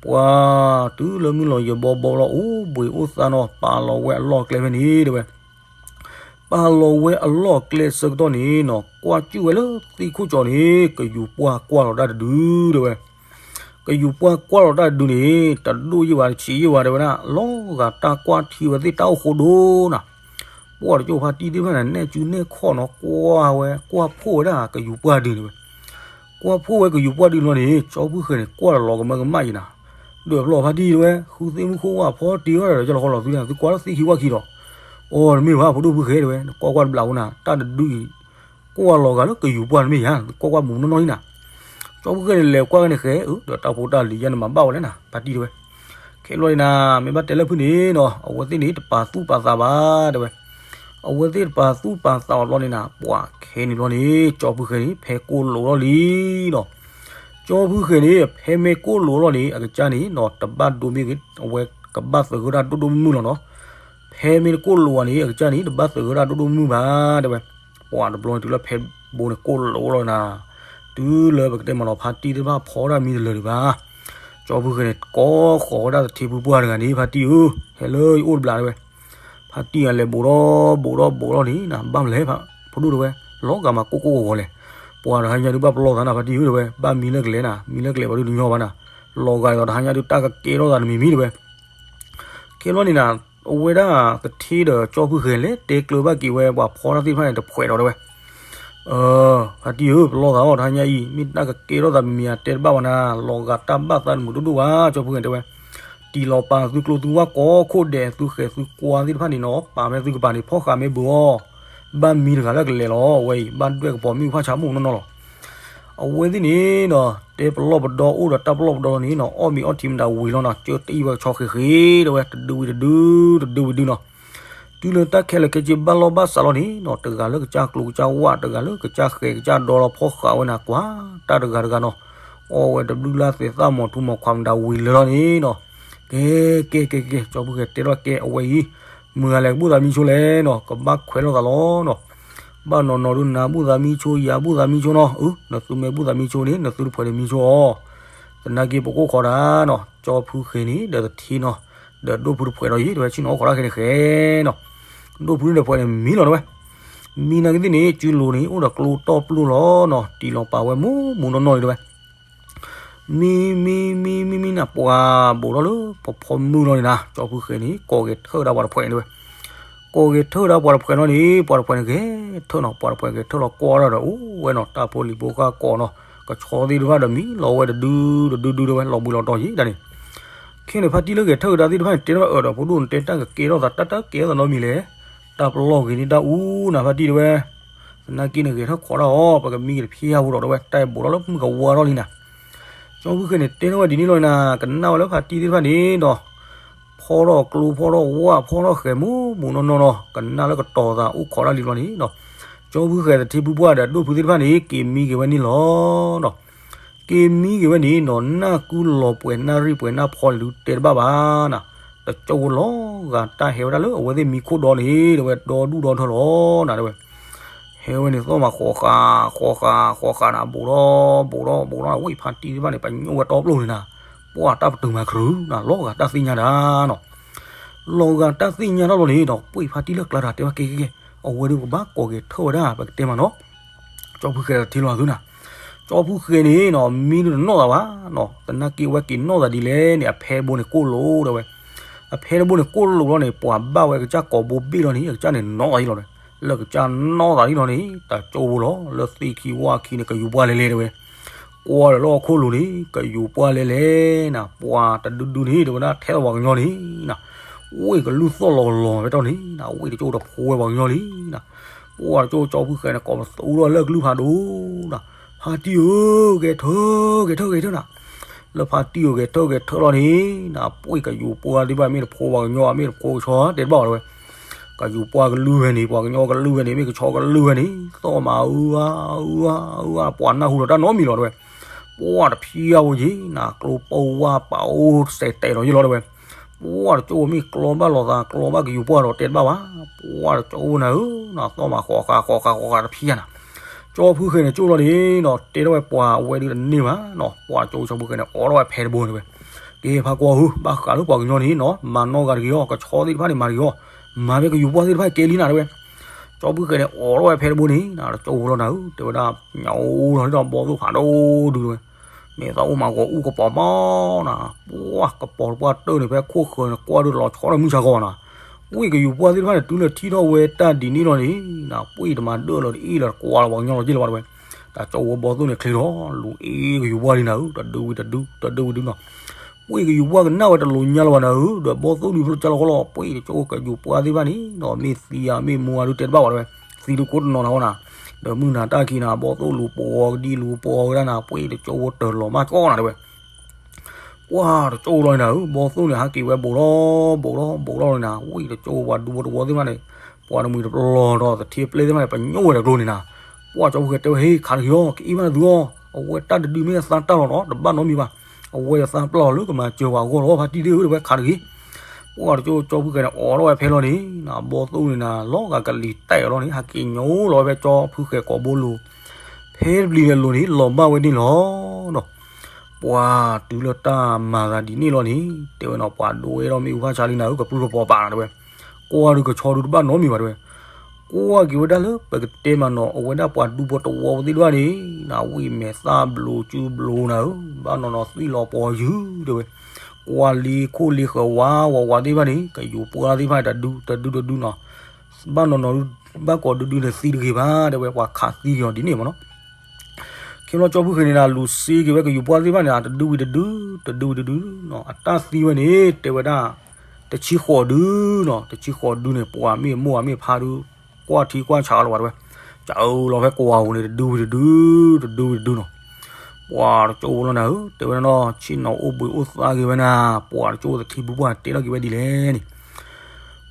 ပှၤတုၤလၢမုၢ်လီၤယံၤဘီဘီလီၤ အိၣ်ဘှံးအိၣ်သါနီၤ ပာ်လီၤဝဲအလီၢ်အကျဲဖဲန့ၣ်တဲဝဲ, ပာ်လီၤဝဲအလီၢ်အကျဲဆၢကတီၢ်န့ၣ်နီၤ ကွၢ်ကၠူၣ်ဝဲလၢသ့ၣ်ခိၣ်ကၠီန့ၣ် ကယူၤပှၢ်ကွၢ်လီၤတၢ်တဒုတဲဝဲ, ကယူၤပှၢ်ကွၢ်လီၤတၢ်တဒုန့ၣ် တဒိၣ်ယံာ်ဘၣ်တဆံးယံာ်ဘၣ်တဲဝဲဒၣ် လီၤဂာ်တၢ်ကွၢ်ထံဝဲသ့ၣ်တၢ်အိၣ်ဃိဒိၣ်နၤ ပှၤတကၠိဖါတံၢ်သ့ၣ်တဖၣ်န့ၣ် နဲၣ်စုနဲၣ်ခီၣ်နီၤ ကွၢ်ဝဲ ကွၢ်ဖှိၣ်ဝဲဒၣ်ကယူၤပှၢ်ဒုန့ၣ်ဝဲ, ကွၢ်ဖှိၣ်ဝဲကယူၤပှၢ်ဒုလီၤန့ၣ် ကၠီဖုဃဲၤန့ၣ် ကွၢ်လီၤကမၢကမၣ်ယံၤနၤ, ဒွဲၣ်ဖျီၣ်ဖါတံၢ်တဲဝဲ ဃုသ့ၣ်မုၢ်ခိၣ်ဝၣ်ဖီတ့ၢ်ဝဲဒီး ကၠီလီၤဃီလီၤသုန့ၣ် သုကွၢ်လၢသ့ၣ်ခံဝၣ်ခံဒီး, အိ တမ့ၢ်ဘၣ် ဖိဒိၣ်ဖုဃဲၤတဲဝဲ နကွၢ်ကွၢ်တဘျးဖိနၤ တၢ်တဒုအံၤ ကွၢ်လီၤဂာ်လၢကယူၤပှၢ်တမ့ၢ်ယၤ ကွၢ်ကွၢ်မုၢ်နီၢ်နီၢ်လံနၤ, ကၠီဖုဃဲၤန့ၣ် လဲၤကွၢ်ကန့ၣ်ဃဲၤ အၢ ဒီးတၢ်ဖိတၢ်လံၤယဲန့ၣ်မၤဘၣ်ဝဲလဲၣ်နၤ ဖါတံၢ်တဲဝဲ, ခဲလီၤန့ၣ်နၤ မ့ၢ်ဘၣ်တဲလၢဖုန့ၣ်နီၤ အဝဲသ့ၣ်န့ၣ် တပာ်သူၣ်ပာ်သးဘၣ်တဲဝဲ, အဝဲသ့ၣ်တပာ်သူၣ်ပာ်သးအီၤဘျီန့ၣ်နၤ ပှၤခဲန့ၣ်ဘျီန့ၣ် ကၠီဖုဃဲၤန့ၣ် ဖဲကိၢ်လိာ်လီၤလံနီၤ, ကၠီဖုဃဲၤန့ၣ် ဖဲမ့ၢ်ကိၢ်လိာ်လီၤန့ၣ် အကစၢ်န့ၣ်နီၤ တဘၣ်ဒိမ့ၢ်ဂ့ၤ အဝဲကဘၣ်သဂၢၢ်တၢ်ဒိၣ်ဒိၣ်မုၢ်မုၢ်လီၤနီၤ, ဖဲမ့ၢ်တကိၢ်လိာ်ဘၣ်န့ၣ် အကစၢ်န့ၣ် တဘၣ်သဂၢၢ်တၢ်ဒိၣ်ဒိၣ်မုၢ်မုၢ်ဘၣ်တဲဝဲ, ပှၤတဘျီန့ၣ်တုၤလၢဖဲဘိန့ၣ်ကိၢ်လိာ်လီၤနၤ, တုၤလၢပကတဲမၤလီၤဖါတံၢ်သ့ၣ်တဖၣ်ဖီဒၣ်မံတလၢာ်ဒံးဘၣ်, ကၠီဖုဃဲၤန့ၣ် ကိးဃီၤဝဲဒၣ်သထ့ဖုပှၢ်တဂၤန့ၣ် ဖါတံၢ်ဧၢ, ဟဲလၢယအိၣ်တဘျးတဲဝဲ, ဖါတံၢ်အလဲၤဘိးထီၣ်ဘိးထီၣ်ဘိးထီၣ်န့ၣ်နၤ ဘၣ်မလဲၣ် ဖိဒိၣ်တဲဝဲ, လီၤဂာ်မးကိၢ်ကိၢ်ဂီၤဂီၤလဲၣ်, ပှၤတဟါညါဒုးဘၣ်ပလီၢ်သးနၤ ဖါတံၢ်ဧၢတဲဝဲ, ဘၣ်မံလၢကလဲၤနၤ မံလၢကလဲၤဘၣ်ဒုးတညီဘၣ်နၤ, လီၤဂာ်ဒ်သိးတဟါညါဒုးတၢ်ကကဲထီၣ်သးတမံၤမံၤတဲဝဲ ခဲလီၤန့ၣ်နၤ, အဝဲဒၣ်သထ့ဒီးကၠီဖုဃဲၤလဲၤတဲကျၢၤဘၣ်က့ၤဝဲပှၤဖီတၢ်သ့ၣ်တဖၣ်န့ၣ်တဖှဲးဒီးတဲဝဲ, ဖါတံၢ်ဧၢ ပလီၢ်သးအီၤ တဟါညါအံၤ မ့ၢ်တၢ်ကကဲထီၣ်သးမံၤမံၤဧါ တဲတဘၣ်ဘၣ်နၤ, လီၤဂာ်တၢ်ဘၣ်သးတမုာ်ဒိၣ်ဒိၣ်ဘၣ် ကၠီဖုဃဲၤတဲဝဲ, တံၢ်လီၤပာ်သုကျိသုဝၣ်ကိးခိၣ်ဒဲး သုဃဲၤသုကွၢ်သ့ၣ်တဖၣ်န့ၣ်နီၤ ပာ်မ့ၢ်သုကပၤန့ၣ် ဖီၣ်ဃာ်မ့ၢ်ဘၢအီၤ, ဘၣ်မံတဂၤလၢကလဲၤလီၤ အဝဲအံၤ ဘၣ်ဒွဲၣ်ကပီၤမ့ၣ်အူဖၣ်ဆါမိၣ်နီၢ်နီၢ်လီၤ. အဝဲသ့ၣ်န့ၣ်နီၤ တဲပလီၢ်ပဒီ အိၣ်ဒီးတၢ်ပလီၢ်ပဒီလီၤန့ၣ်နီၤ အီၣ်မ့ၤအီထံမတၤဝံၤလီၤနီၤ ကၢတအံၣ်ဝဲကဆီဃ့ဃ့ဒီးဝဲ တဒုဝံၤတဒု တဒုဝံၤတဒုနီၤ. တုၤလၢတၢ်ခဲလၢာ်ခဲဆ့ဘၣ်လီၢ်ဘၣ်စးလီၤန့ၣ်နီၤ တဂၤလၢကစၢ်ကျိကစၢ်ဝၣ် တဂၤလၢကစၢ်ဃဲကစၢ်ဒီလီၤ ဖီၣ်ဃာ်ဝဲန့ၣ် ကွၢ်တၢ်တဂၤတဂၤနီၤ အီၣ်ဝဲတဘျုးလၢသ့ၣ်သၣ်မီၤထူမီၤခွါမတၤဝံၤလၢလီၤန့ၣ်နီၤ. ကဲ ကဲ ကဲ ကဲ ကၠီဖုဃဲၤတဲထီၣ်ကဲ အဝဲအံၤ မုၢ်ဂၤလဲၤဘူၣ်သးမံဆိလဲၣ်နီၤ ကဘၣ်ခွဲးလိာ်သးလီၤနီၤ. ဘၣ်နီၤနီၤဒုးနၤဘူၣ်သးမံဆိ ယၤဘူၣ်သးမံဆိနီၤ အၢ နသုမ့ၢ်ဘူၣ်သးမံဆိန့ၣ် နသုတဖှဲးန့ၣ်မံဆိအီၤ. သနာ်က့ပကိၣ်ခီဒၣ်နီၤ ကၠီဖုဃဲၤန့ၣ် ဒီးတထံနီၤ ဒီးဒိၣ်ဖုတဖှဲးဒီးယံၤ တဝဲဆ့ၣ်နီၤအိၣ်ခိးတၢ်ခဲန့ၣ်ဃဲနီၤ ဒိၣ်ဖုန့ၣ်တဖှဲးန့ၣ်မံလီၤတဝဲ. မံနာ်က့သ့ၣ်န့ၣ် စုလိၤန့ၣ် အိၣ်ဒီးကျိတီၢ်ပျိၢ်လီၤနီၤ တံၢ်လီၤပာ်ဝဲမူမူနီၢ်နီၢ်န့ၣ်တဝဲ မံ မံ မံ မံ မံနၤ ပှၤဘူးထီၣ်လၢဖီဖီမုၢ်လီၤန့ၣ်နၤ ကၠီဖုဃဲၤန့ၣ် ကိးဂဲၤထၢၣ်ဒၣ်ပှၤတဖှဲးန့ၣ်တဝဲ ကိးဂဲၤထၢၣ်ဒၣ်ပှၤတဖှဲးလီၤန့ၣ် ပှၤတဖှဲးန့ၣ်ဂဲၤထၢၣ်နီၤ ပှၤတဖှဲးဂဲၤထၢၣ်လီၤကွၢ်ဒၣ်ဒီး အိၣ်ဝဲနီၤ တၢ်ဖိလံၤဖိဃၢ်ကိးနီၤ ကဆီသ့ၣ်တဖၣ်ဒီးမံလီၤဝဲတဒု တဒုဒုတဝဲ လီၤဘှံးလီၤတီၤယံၤဒၣ်န့ၣ် ခဲန့ၣ်ဖါတံၢ်လၢဂဲၤထၢၣ်ကဒါသ့ၣ်တဖၣ်န့ၣ် တဲထီၣ်အၢၣ်ဒီးဖိဒိၣ်န့ၣ် တဲတၢ်ကကဲထီၣ်သး တၢ်တၢ်ကဲထီၣ်သးနီတမံၤလဲၣ် တၢ်ပလီၢ်ဂ့ၤန့ၢ်တၢ်အူနၤ ဖါတံၢ်တဝဲ သနာ်က့န့ၣ်ဂဲၤထၢၣ်ခိးတၢ်အီၤ ပကမံက့ၤတဖျဲၣ်ဧါဖိဒီးတဝဲ တၢ်ဘူးထီၣ်လၢမုၢ်ကဝါထီၣ်လံနၤ ကၠီဖုဃဲၤန့ၣ် တဲထီၣ်ဝဲဒ်န့ၣ်လီၤနၤ ကနၣ်ဝဲလၢဖါတံၢ်သ့ၣ်တဖၣ်န့ၣ်ဒီး ဖီထီၣ်ကျိဖီထီၣ်ဝၣ်ဖီထီၣ်ဃဲၤမူမူနီၢ်နီၢ်နီၤ ကနၣ်လၢကတီၤသးအိၣ်ခိးတၢ်လံဘျီန့ၣ်ဒီး ကၠီဖုဃဲၤသထ့ဖုပှၢ်ဒီးဒိၣ်ဖုသ့ၣ်တဖၣ်န့ၣ် က့ၤမံက့ၤဝဲန့ၣ်လီၤနီၤ က့ၤမံက့ၤဝဲန့ၣ်နီၤ နၢ်ကူလီၤပှဲၤနၢ်ရံၣ်ပှဲၤနၢ်ဖီန့ၣ်ဒုးတဲတဘၣ်ဘၣ်နၤ တကၠိဖိလီၤဂာ်တၢ်ဟဲဝဲဒၣ်လၢအဝဲသ့ၣ်မံခိၣ်ဒီန့ၣ် တဝဲဒီဒူၣ်ဒီထၢလီၤနၤတဝဲ ဟဲဝဲန့ၣ်သီၣ်မးဃီဃး ဃီဃး ဃီဃးနၤ ဘူးထီၣ် ဘူးထီၣ် ဘူးထီၣ် ဝံၣ်ဖါတံၢ်သ့ၣ်တဖၣ်န့ၣ် ပညိၣ်ဝဲတီပျိၢ်န့ၣ်နၤ ပှၢ်တၢ်ပတုာ်မၤခရူၤနၤ လီၤဂာ်တၢ်သ့ၣ်ညါဒၣ်နီၤ လီၤဂာ်တၢ်သ့ၣ်ညါထီၣ်လီၤန့ၣ်ဒီး ပှ့ၢ်ဖါတံၢ်လၢကျါတၢ်တဲဝဲကဲကဲကဲ အဝဲဒုးကဘၣ်ကိးဂဲၤထၢၣ်ဝဲဒၣ် ပကတဲမးနီၤ ကၠီဖုဃဲၤသထ့လီၤသုနၤ ကၠီဖုဃဲၤန့ၣ်နီၤ မံဒုးတနီၣ်သးဘၣ်နီၤ သနာ်က့ဝဲက့ၤနီၣ်သးဒ်လဲၣ်န့ၣ် အဖဲတဘိန့ၣ်ကိၢ်လိာ်ဒၣ်ဝဲ အဖဲတဘိန့ၣ်ကိၢ်လိာ်လီၤန့ၣ် ပှၤဘၣ်ဝဲကစၢ်ကိာ်ဘိဘ့ၣ်လီၤန့ၣ် အကစၢ်န့ၣ်နီၣ်သးဟံၣ်လီၤဝဲ လၢကစၢ်နီၣ်သးဟံၣ်လီၤန့ၣ် တၢ်ကၠိဖိလီၤ လၢသ့ၣ်ခံဝၣ်ခံန့ၣ် ကယူၤပှၢ်လဲၤလဲၤတဝဲ ကွၢ်ဒီးလၢဟီၣ်ခိၣ်လိၤန့ၣ် ကယူၤပှၢ်လဲၤလဲၤနၤ ပှၤတဒုဒုန့ၣ် တဲဝဲဒၣ်ထဲသိးပှၤကညီန့ၣ်နၤ ဝ့ၢ်ကလုၢ်သီၣ်လီၤလီၤဝဲတီၢ်န့ၣ်နၤ ဝ့ၢ်တကၠိတဖိဝဲပှၤကညီလံနၤ ပှၢ်တကၠိကၠီဖုဃဲၤန့ၣ် ကိးပသူထီၣ်လၢကလုၢ်ဖးဒိၣ်နၤ ဖါတံၢ်ဧၢ ဂဲၤထၢၣ် ဂဲၤထၢၣ် ဂဲၤထၢၣ်နၤ လၢဖါတံၢ်ဧၢ ဂဲၤထၢၣ် ဂဲၤထၢၣ်လီၤန့ၣ်နၤ ပှ့ၢ်ကယူၤပှၢ်သ့ၣ်တဖၣ် မ့ၢ်တဖိပှၤကညီ မ့ၢ်တဖိကဆီ တဲတဘၣ်ဝဲ ကယူၤပှၢ်ကလုၢ်ဝဲန့ၣ် ပှၤကညီကလုၢ်ဝဲန့ၣ် မ့ၢ်ကဆီကလုၢ်ဝဲန့ၣ် သီၣ်မးအုအါ အုအါ အုအါ ပှၤနၢ်ဟူဒီးတၢ်နီတမံၤလီၤတဲဝဲ ပှၢ်တဖံးအါဝဲယံၤနၤ ကျိပှၢ်ဝါပာ်အိၣ်စဲးတဲာ်လီၤယံၤလီၤတဲဝဲ ပှၢ်တကၠိမ့ၢ်ကျီဘၣ်လိာ်သး ကျီဘၣ်ကယူၤပှၢ်ဒီးတဲတဘၣ်ဘၣ် ပှၢ်တကၠိနၤဧၢနၤ သီၣ်မးဃီဃာ် ဃီဃာ် ဃီဃာ်တဖံးယါနၤ ကၠီဖုဃဲၤန့ၣ်ကၠိလီၤန့ၣ်နီၤ တဲထီၣ်ဝဲပှၤအဝဲဒုးတန့ၢ်ဘၣ်နီၤ ပှၢ်တကၠိကၠီဖုဃဲၤန့ၣ် အိးထီၣ်ဝဲဖဲတဘိန့ၣ်ဝဲ ကဲဖါကွၢ်ဧၢ ဘၣ်ဃးလၢပှၤကညီန့ၣ်နီၤ မၤနီၢ်ဂၤတဂ့ၤအီၤ ကဆီသ့ၣ်တဖၣ်န့ၣ် မၤတဂ့ၤအီၤ မၤဖဲကယူၤပှၢ်သ့ၣ်တဖၣ်ကဲလံနၤတဲဝဲ ကၠီဖုဃဲၤန့ၣ် အိးထီၣ်ဝဲဖဲတဘိန့ၣ်နၤ တကၠိဖိလီၤနၤဧၢ တဲဝဲဒၣ် ညၣ်အိၣ်လီၤန့ၣ်ဒီးဘီသိၣ်ဖးဒိၣ်ဒုးတဲဝဲ မ့ၢ်သးအိၣ်မးဂီၤအူကပီၤမးနၤ ပှၢ်ကပီၤတပှၢ်တၢၢ်န့ၣ် ဖဲခိၣ်ဃၢၤန့ၣ် ကွၢ်ဒုးလီၤဆီဒီးမုၢ်ဆါဂီၤနၤ ပှ့ၢ်ကယူၤပှၢ်သ့ၣ်တဖၣ်န့ၣ် တုၤလၢထံၣ်ထီၣ်ဝဲတၢ်ဒ်န့ၣ်လီၤန့ၣ်နၤ ပှ့ၢ်တမၤဒၢၣ်လီၤတအ့ၣ်လီၤတကွၢ်လီၤပှၤကညီလီၤက့ၢ်လီၤဘၣ်တဲဝဲ တၠိဖိဘီသိၣ်န့ၣ်ချ့လီၤ လူၤအ့ၣ်ကယူၤပှၢ်လံနၤဧၢ တဒုဝံၤတဒု တဒုဝံၤတဒုနီၤ ပှ့ၢ်ကယူၤပှၢ်ကနၣ်ဝဲတလိၤညါလၢၤဘၣ်နၤဧၢ ဒီးဘီသိၣ်ဒုးဖျိကၢလီၤဃီလီၤ ပှ့ၢ်တကၠိကယူၤပှၢ်သ့ၣ်တဖၣ်န့ၣ်နီၤ မ့ၢ်သံဧါမ့ၢ်မူဧါဒုးတဲတဘၣ်ဘၣ်တဲဝဲ သံဒုးကိးတနီၤနၤဃီနၤ ဒီးမုၢ်နၤတၢ်ခံနၤ ဘီသိၣ်လူၤပိာ်အီၤကဒံလူၤပိာ်အီၤကဒါနၤ ပှ့ၢ်တကၠိဖိတၢ်လီၤမၢ်ကီနၤတဲဝဲ ပှၢ်တကၠိလီၤနၤဧၢ ဘီသိၣ်န့ၣ် ဟးက့ၤဝဲဘူးထီၣ် ဘူးထီၣ် ဘူးထီၣ်လီၤနၤ ဝံၣ်တကၠိပှၤဒူဖိတဝီသ့ၣ်တဖၣ်န့ၣ် ပှၤတမှံၤတပျီၤဒီးသထ့ပျဲၢ်သ့ၣ်တဖၣ်န့ၣ် ပညိၣ်ဝဲဒီးကျိန့ၣ်နၤ ပှၢ်ကၠီဖုဃဲၤတဲဝဲ ဟ့ ခးတဂ့ၤအီၤ က့ၤအ့ၣ်ဘၣ်နသုအီၤ အဝဲတၢ်တဒုမ့ၢ်အသါတၢ်လီၤနီၤ တဘၣ်နီတမံၤဘၣ် အဝဲယသါပျၢ်လီၤလၢကမၤစၢၤပှၤအဂီၢ်လီၤ ဖါတံၢ်ဒုးတဲဝဲ ခးတဂ့ၤ ပှၢ်တကၠိကၠီဖုဃဲၤန့ၣ် အိးထီၣ်ဝဲဖဲလီၤန့ၣ်နၤ ဘီသိၣ်န့ၣ်နၤ လီၤဂာ်ကလံၤတဲာ်အီၤလီၤန့ၣ် ဟးက့ၤညိလီၤဝဲဖဲကၠီဖုဃဲၤကိာ်ဘိလိၤ ဖဲတပျံၤလၢလိၤန့ၣ် လီၤဘၣ်ဝဲန့ၣ်လီၤနီၤ ပှၢ်တုၤလၢတၢ်မၤသးဒ်န့ၣ်လီၤန့ၣ် တဲဝဲနီၤ ပှၤဒိဝဲဒီးမ့ၣ်အူဖးဆါလံနၤဧၢ ကပြုၢ်ကပီၤပာ်နၤတဲဝဲ ကွၢ်ဒုးကဆီဒုးတဘၣ်နီတမံၤဘၣ်တဲဝဲ ကွၢ်က့ၤဝဲဒၣ်လၢပကတဲမးနီၤ အဝဲဒၣ်ပှၤဒူဖိတဝီဖိသ့ၣ်တဖၣ်န့ၣ် နဝံၣ်မဲာ်သၣ်ဘျိးစုဘျိးနၤဧၢ ဘၣ်နီၤနီၤသွံၣ်လီၤပှီၤယုၢ်တဲဝဲ ကွၢ်လ့ခိၣ်လ့ဃၢၤဝါဝးဝးသ့ၣ်တဖၣ်န့ၣ် ကယူၤပှၢ်သ့ၣ်တဖၣ်န့ၣ် တဒုတဒုတဒုနီၤ ဘၣ်နီၤနီၤ ဘၣ်ကိးဒုဒုန့ၣ်သံတဂ့ၤဘၣ် တဲဝဲပှၤခးသံက့ၤအီၤဒ်န့ၣ်မးနီၤ ခဲဘျီကၠီဖုဃဲၤန့ၣ်ဒီး လူၤစ့က့ၤဝဲကယူၤပှၢ်သ့ၣ်တဖၣ်န့ၣ် တဒုဝံၤတဒု တဒုဝံၤတဒုနီၤ အတၢ်သံဝဲန့ၣ် တဲဝဲဒၣ် တဆံဃိးဒုနီၤ တဆံဃိးဒုန့ၣ် ပှၤမ့ၢ်မိၢ်အမ့ၢ်ဖါဒု ကွၢ်ထံကွၢ်ဆးလီၤဘၣ်တဲဝဲ ကၢအၢလီၤဖဲကိးဝၤဧိၤန့ၣ် တဒုဝံၤတဒု တဒုဝံၤတဒုနီၤ ပှၤတကၠိဖိလီၤနၤဧၢ, တဲဝဲဒၣ်နီၤ ဆ့ၣ်နီၤအိၣ်ဘှံးအိၣ်သါဂ့ၤဝဲနၤ, ပှၤတကၠိသထံပူၤပှၢ်တဲထီၣ်က့ၤဝဲဒ်လဲၣ်န့ၣ်,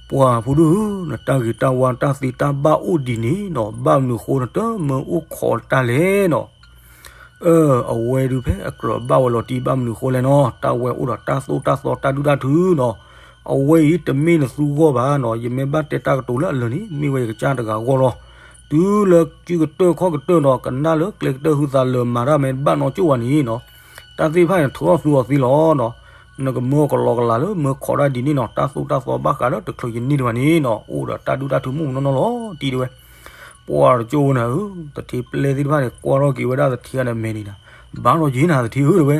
ပှၤဖိဒိၣ်ဧၢ, နတၢ်ဂ့ၤတၢ်ဝါတၢ်သ့တၢ်ဘၣ်အိၣ်ဒ်န့ၣ်နီၤ, ဘၣ်မနုၤဃိနတမၢအိၣ်ခိးတၢ်လဲၣ်နီၤ. အၢ အဝဲဒုးဖဲအကြၢးဘၣ်ဝဲလီၤတံၢ် ဘၣ်မနုၤဃိလဲၣ်နီၤ, တၢ်ဝဲအိၣ်ဒီးတၢ်သိၣ်တၢ်သီတၢ်ဒုၣ်တၢ်ထုနီၤ. အဝဲအံၤတမ့ၢ်နသူဂီၢ်ဘၣ်နီၤ, ယမ့ၢ်ဘၣ်တဲတၢ်ကတိၤလၢအလၢာ်န့ၣ် မ့ၢ်ဝဲယကစၢ်တဂၤဂီၢ်လီၤ. တုၤလၢစုကတၢၢ်ခီၣ်ကတၢၢ်နီၤ, ကနၣ်လၢကျဲကတၢၢ်ဟုသးလၢာ်မၤတၢ်မ့ၢ်ဘၣ်နီၢ်ကၠိၣ်ဝဲန့ၣ်နီၤ, တၢ်သ့ၣ်တဖၣ်န့ၣ် ထုးအီၣ်သူအီၤသ့လီၤနီၤ. နကမၢကလီကလးလၢမၢခိးတၢ်ဒ်န့ၣ်နီၤ, တၢ်သိၣ်တၢ်သီဘၣ်ဃးလၢတချုးယန့ၢ်တဖၣ်န့ၣ်နီၤ, အိၣ်ဒီးတၢ်ဒုၣ်တၢ်ထုမုၣ်မနီၢ်နီၢ်လီၤတံၢ်တဲဝဲ. ပှၤတကၠိဖိနၤဧၢ, သထ့ပျဲၢ်သ့ၣ်တဖၣ်န့ၣ် ကွၢ်ထီၣ်က့ၤဝဲဒၣ်သထ့ဂၤန့ၣ်မဲာ်န့ၣ်နၤ, ဘၣ်လီၤယ့နၤသထ့ဧၢတဲဝဲ,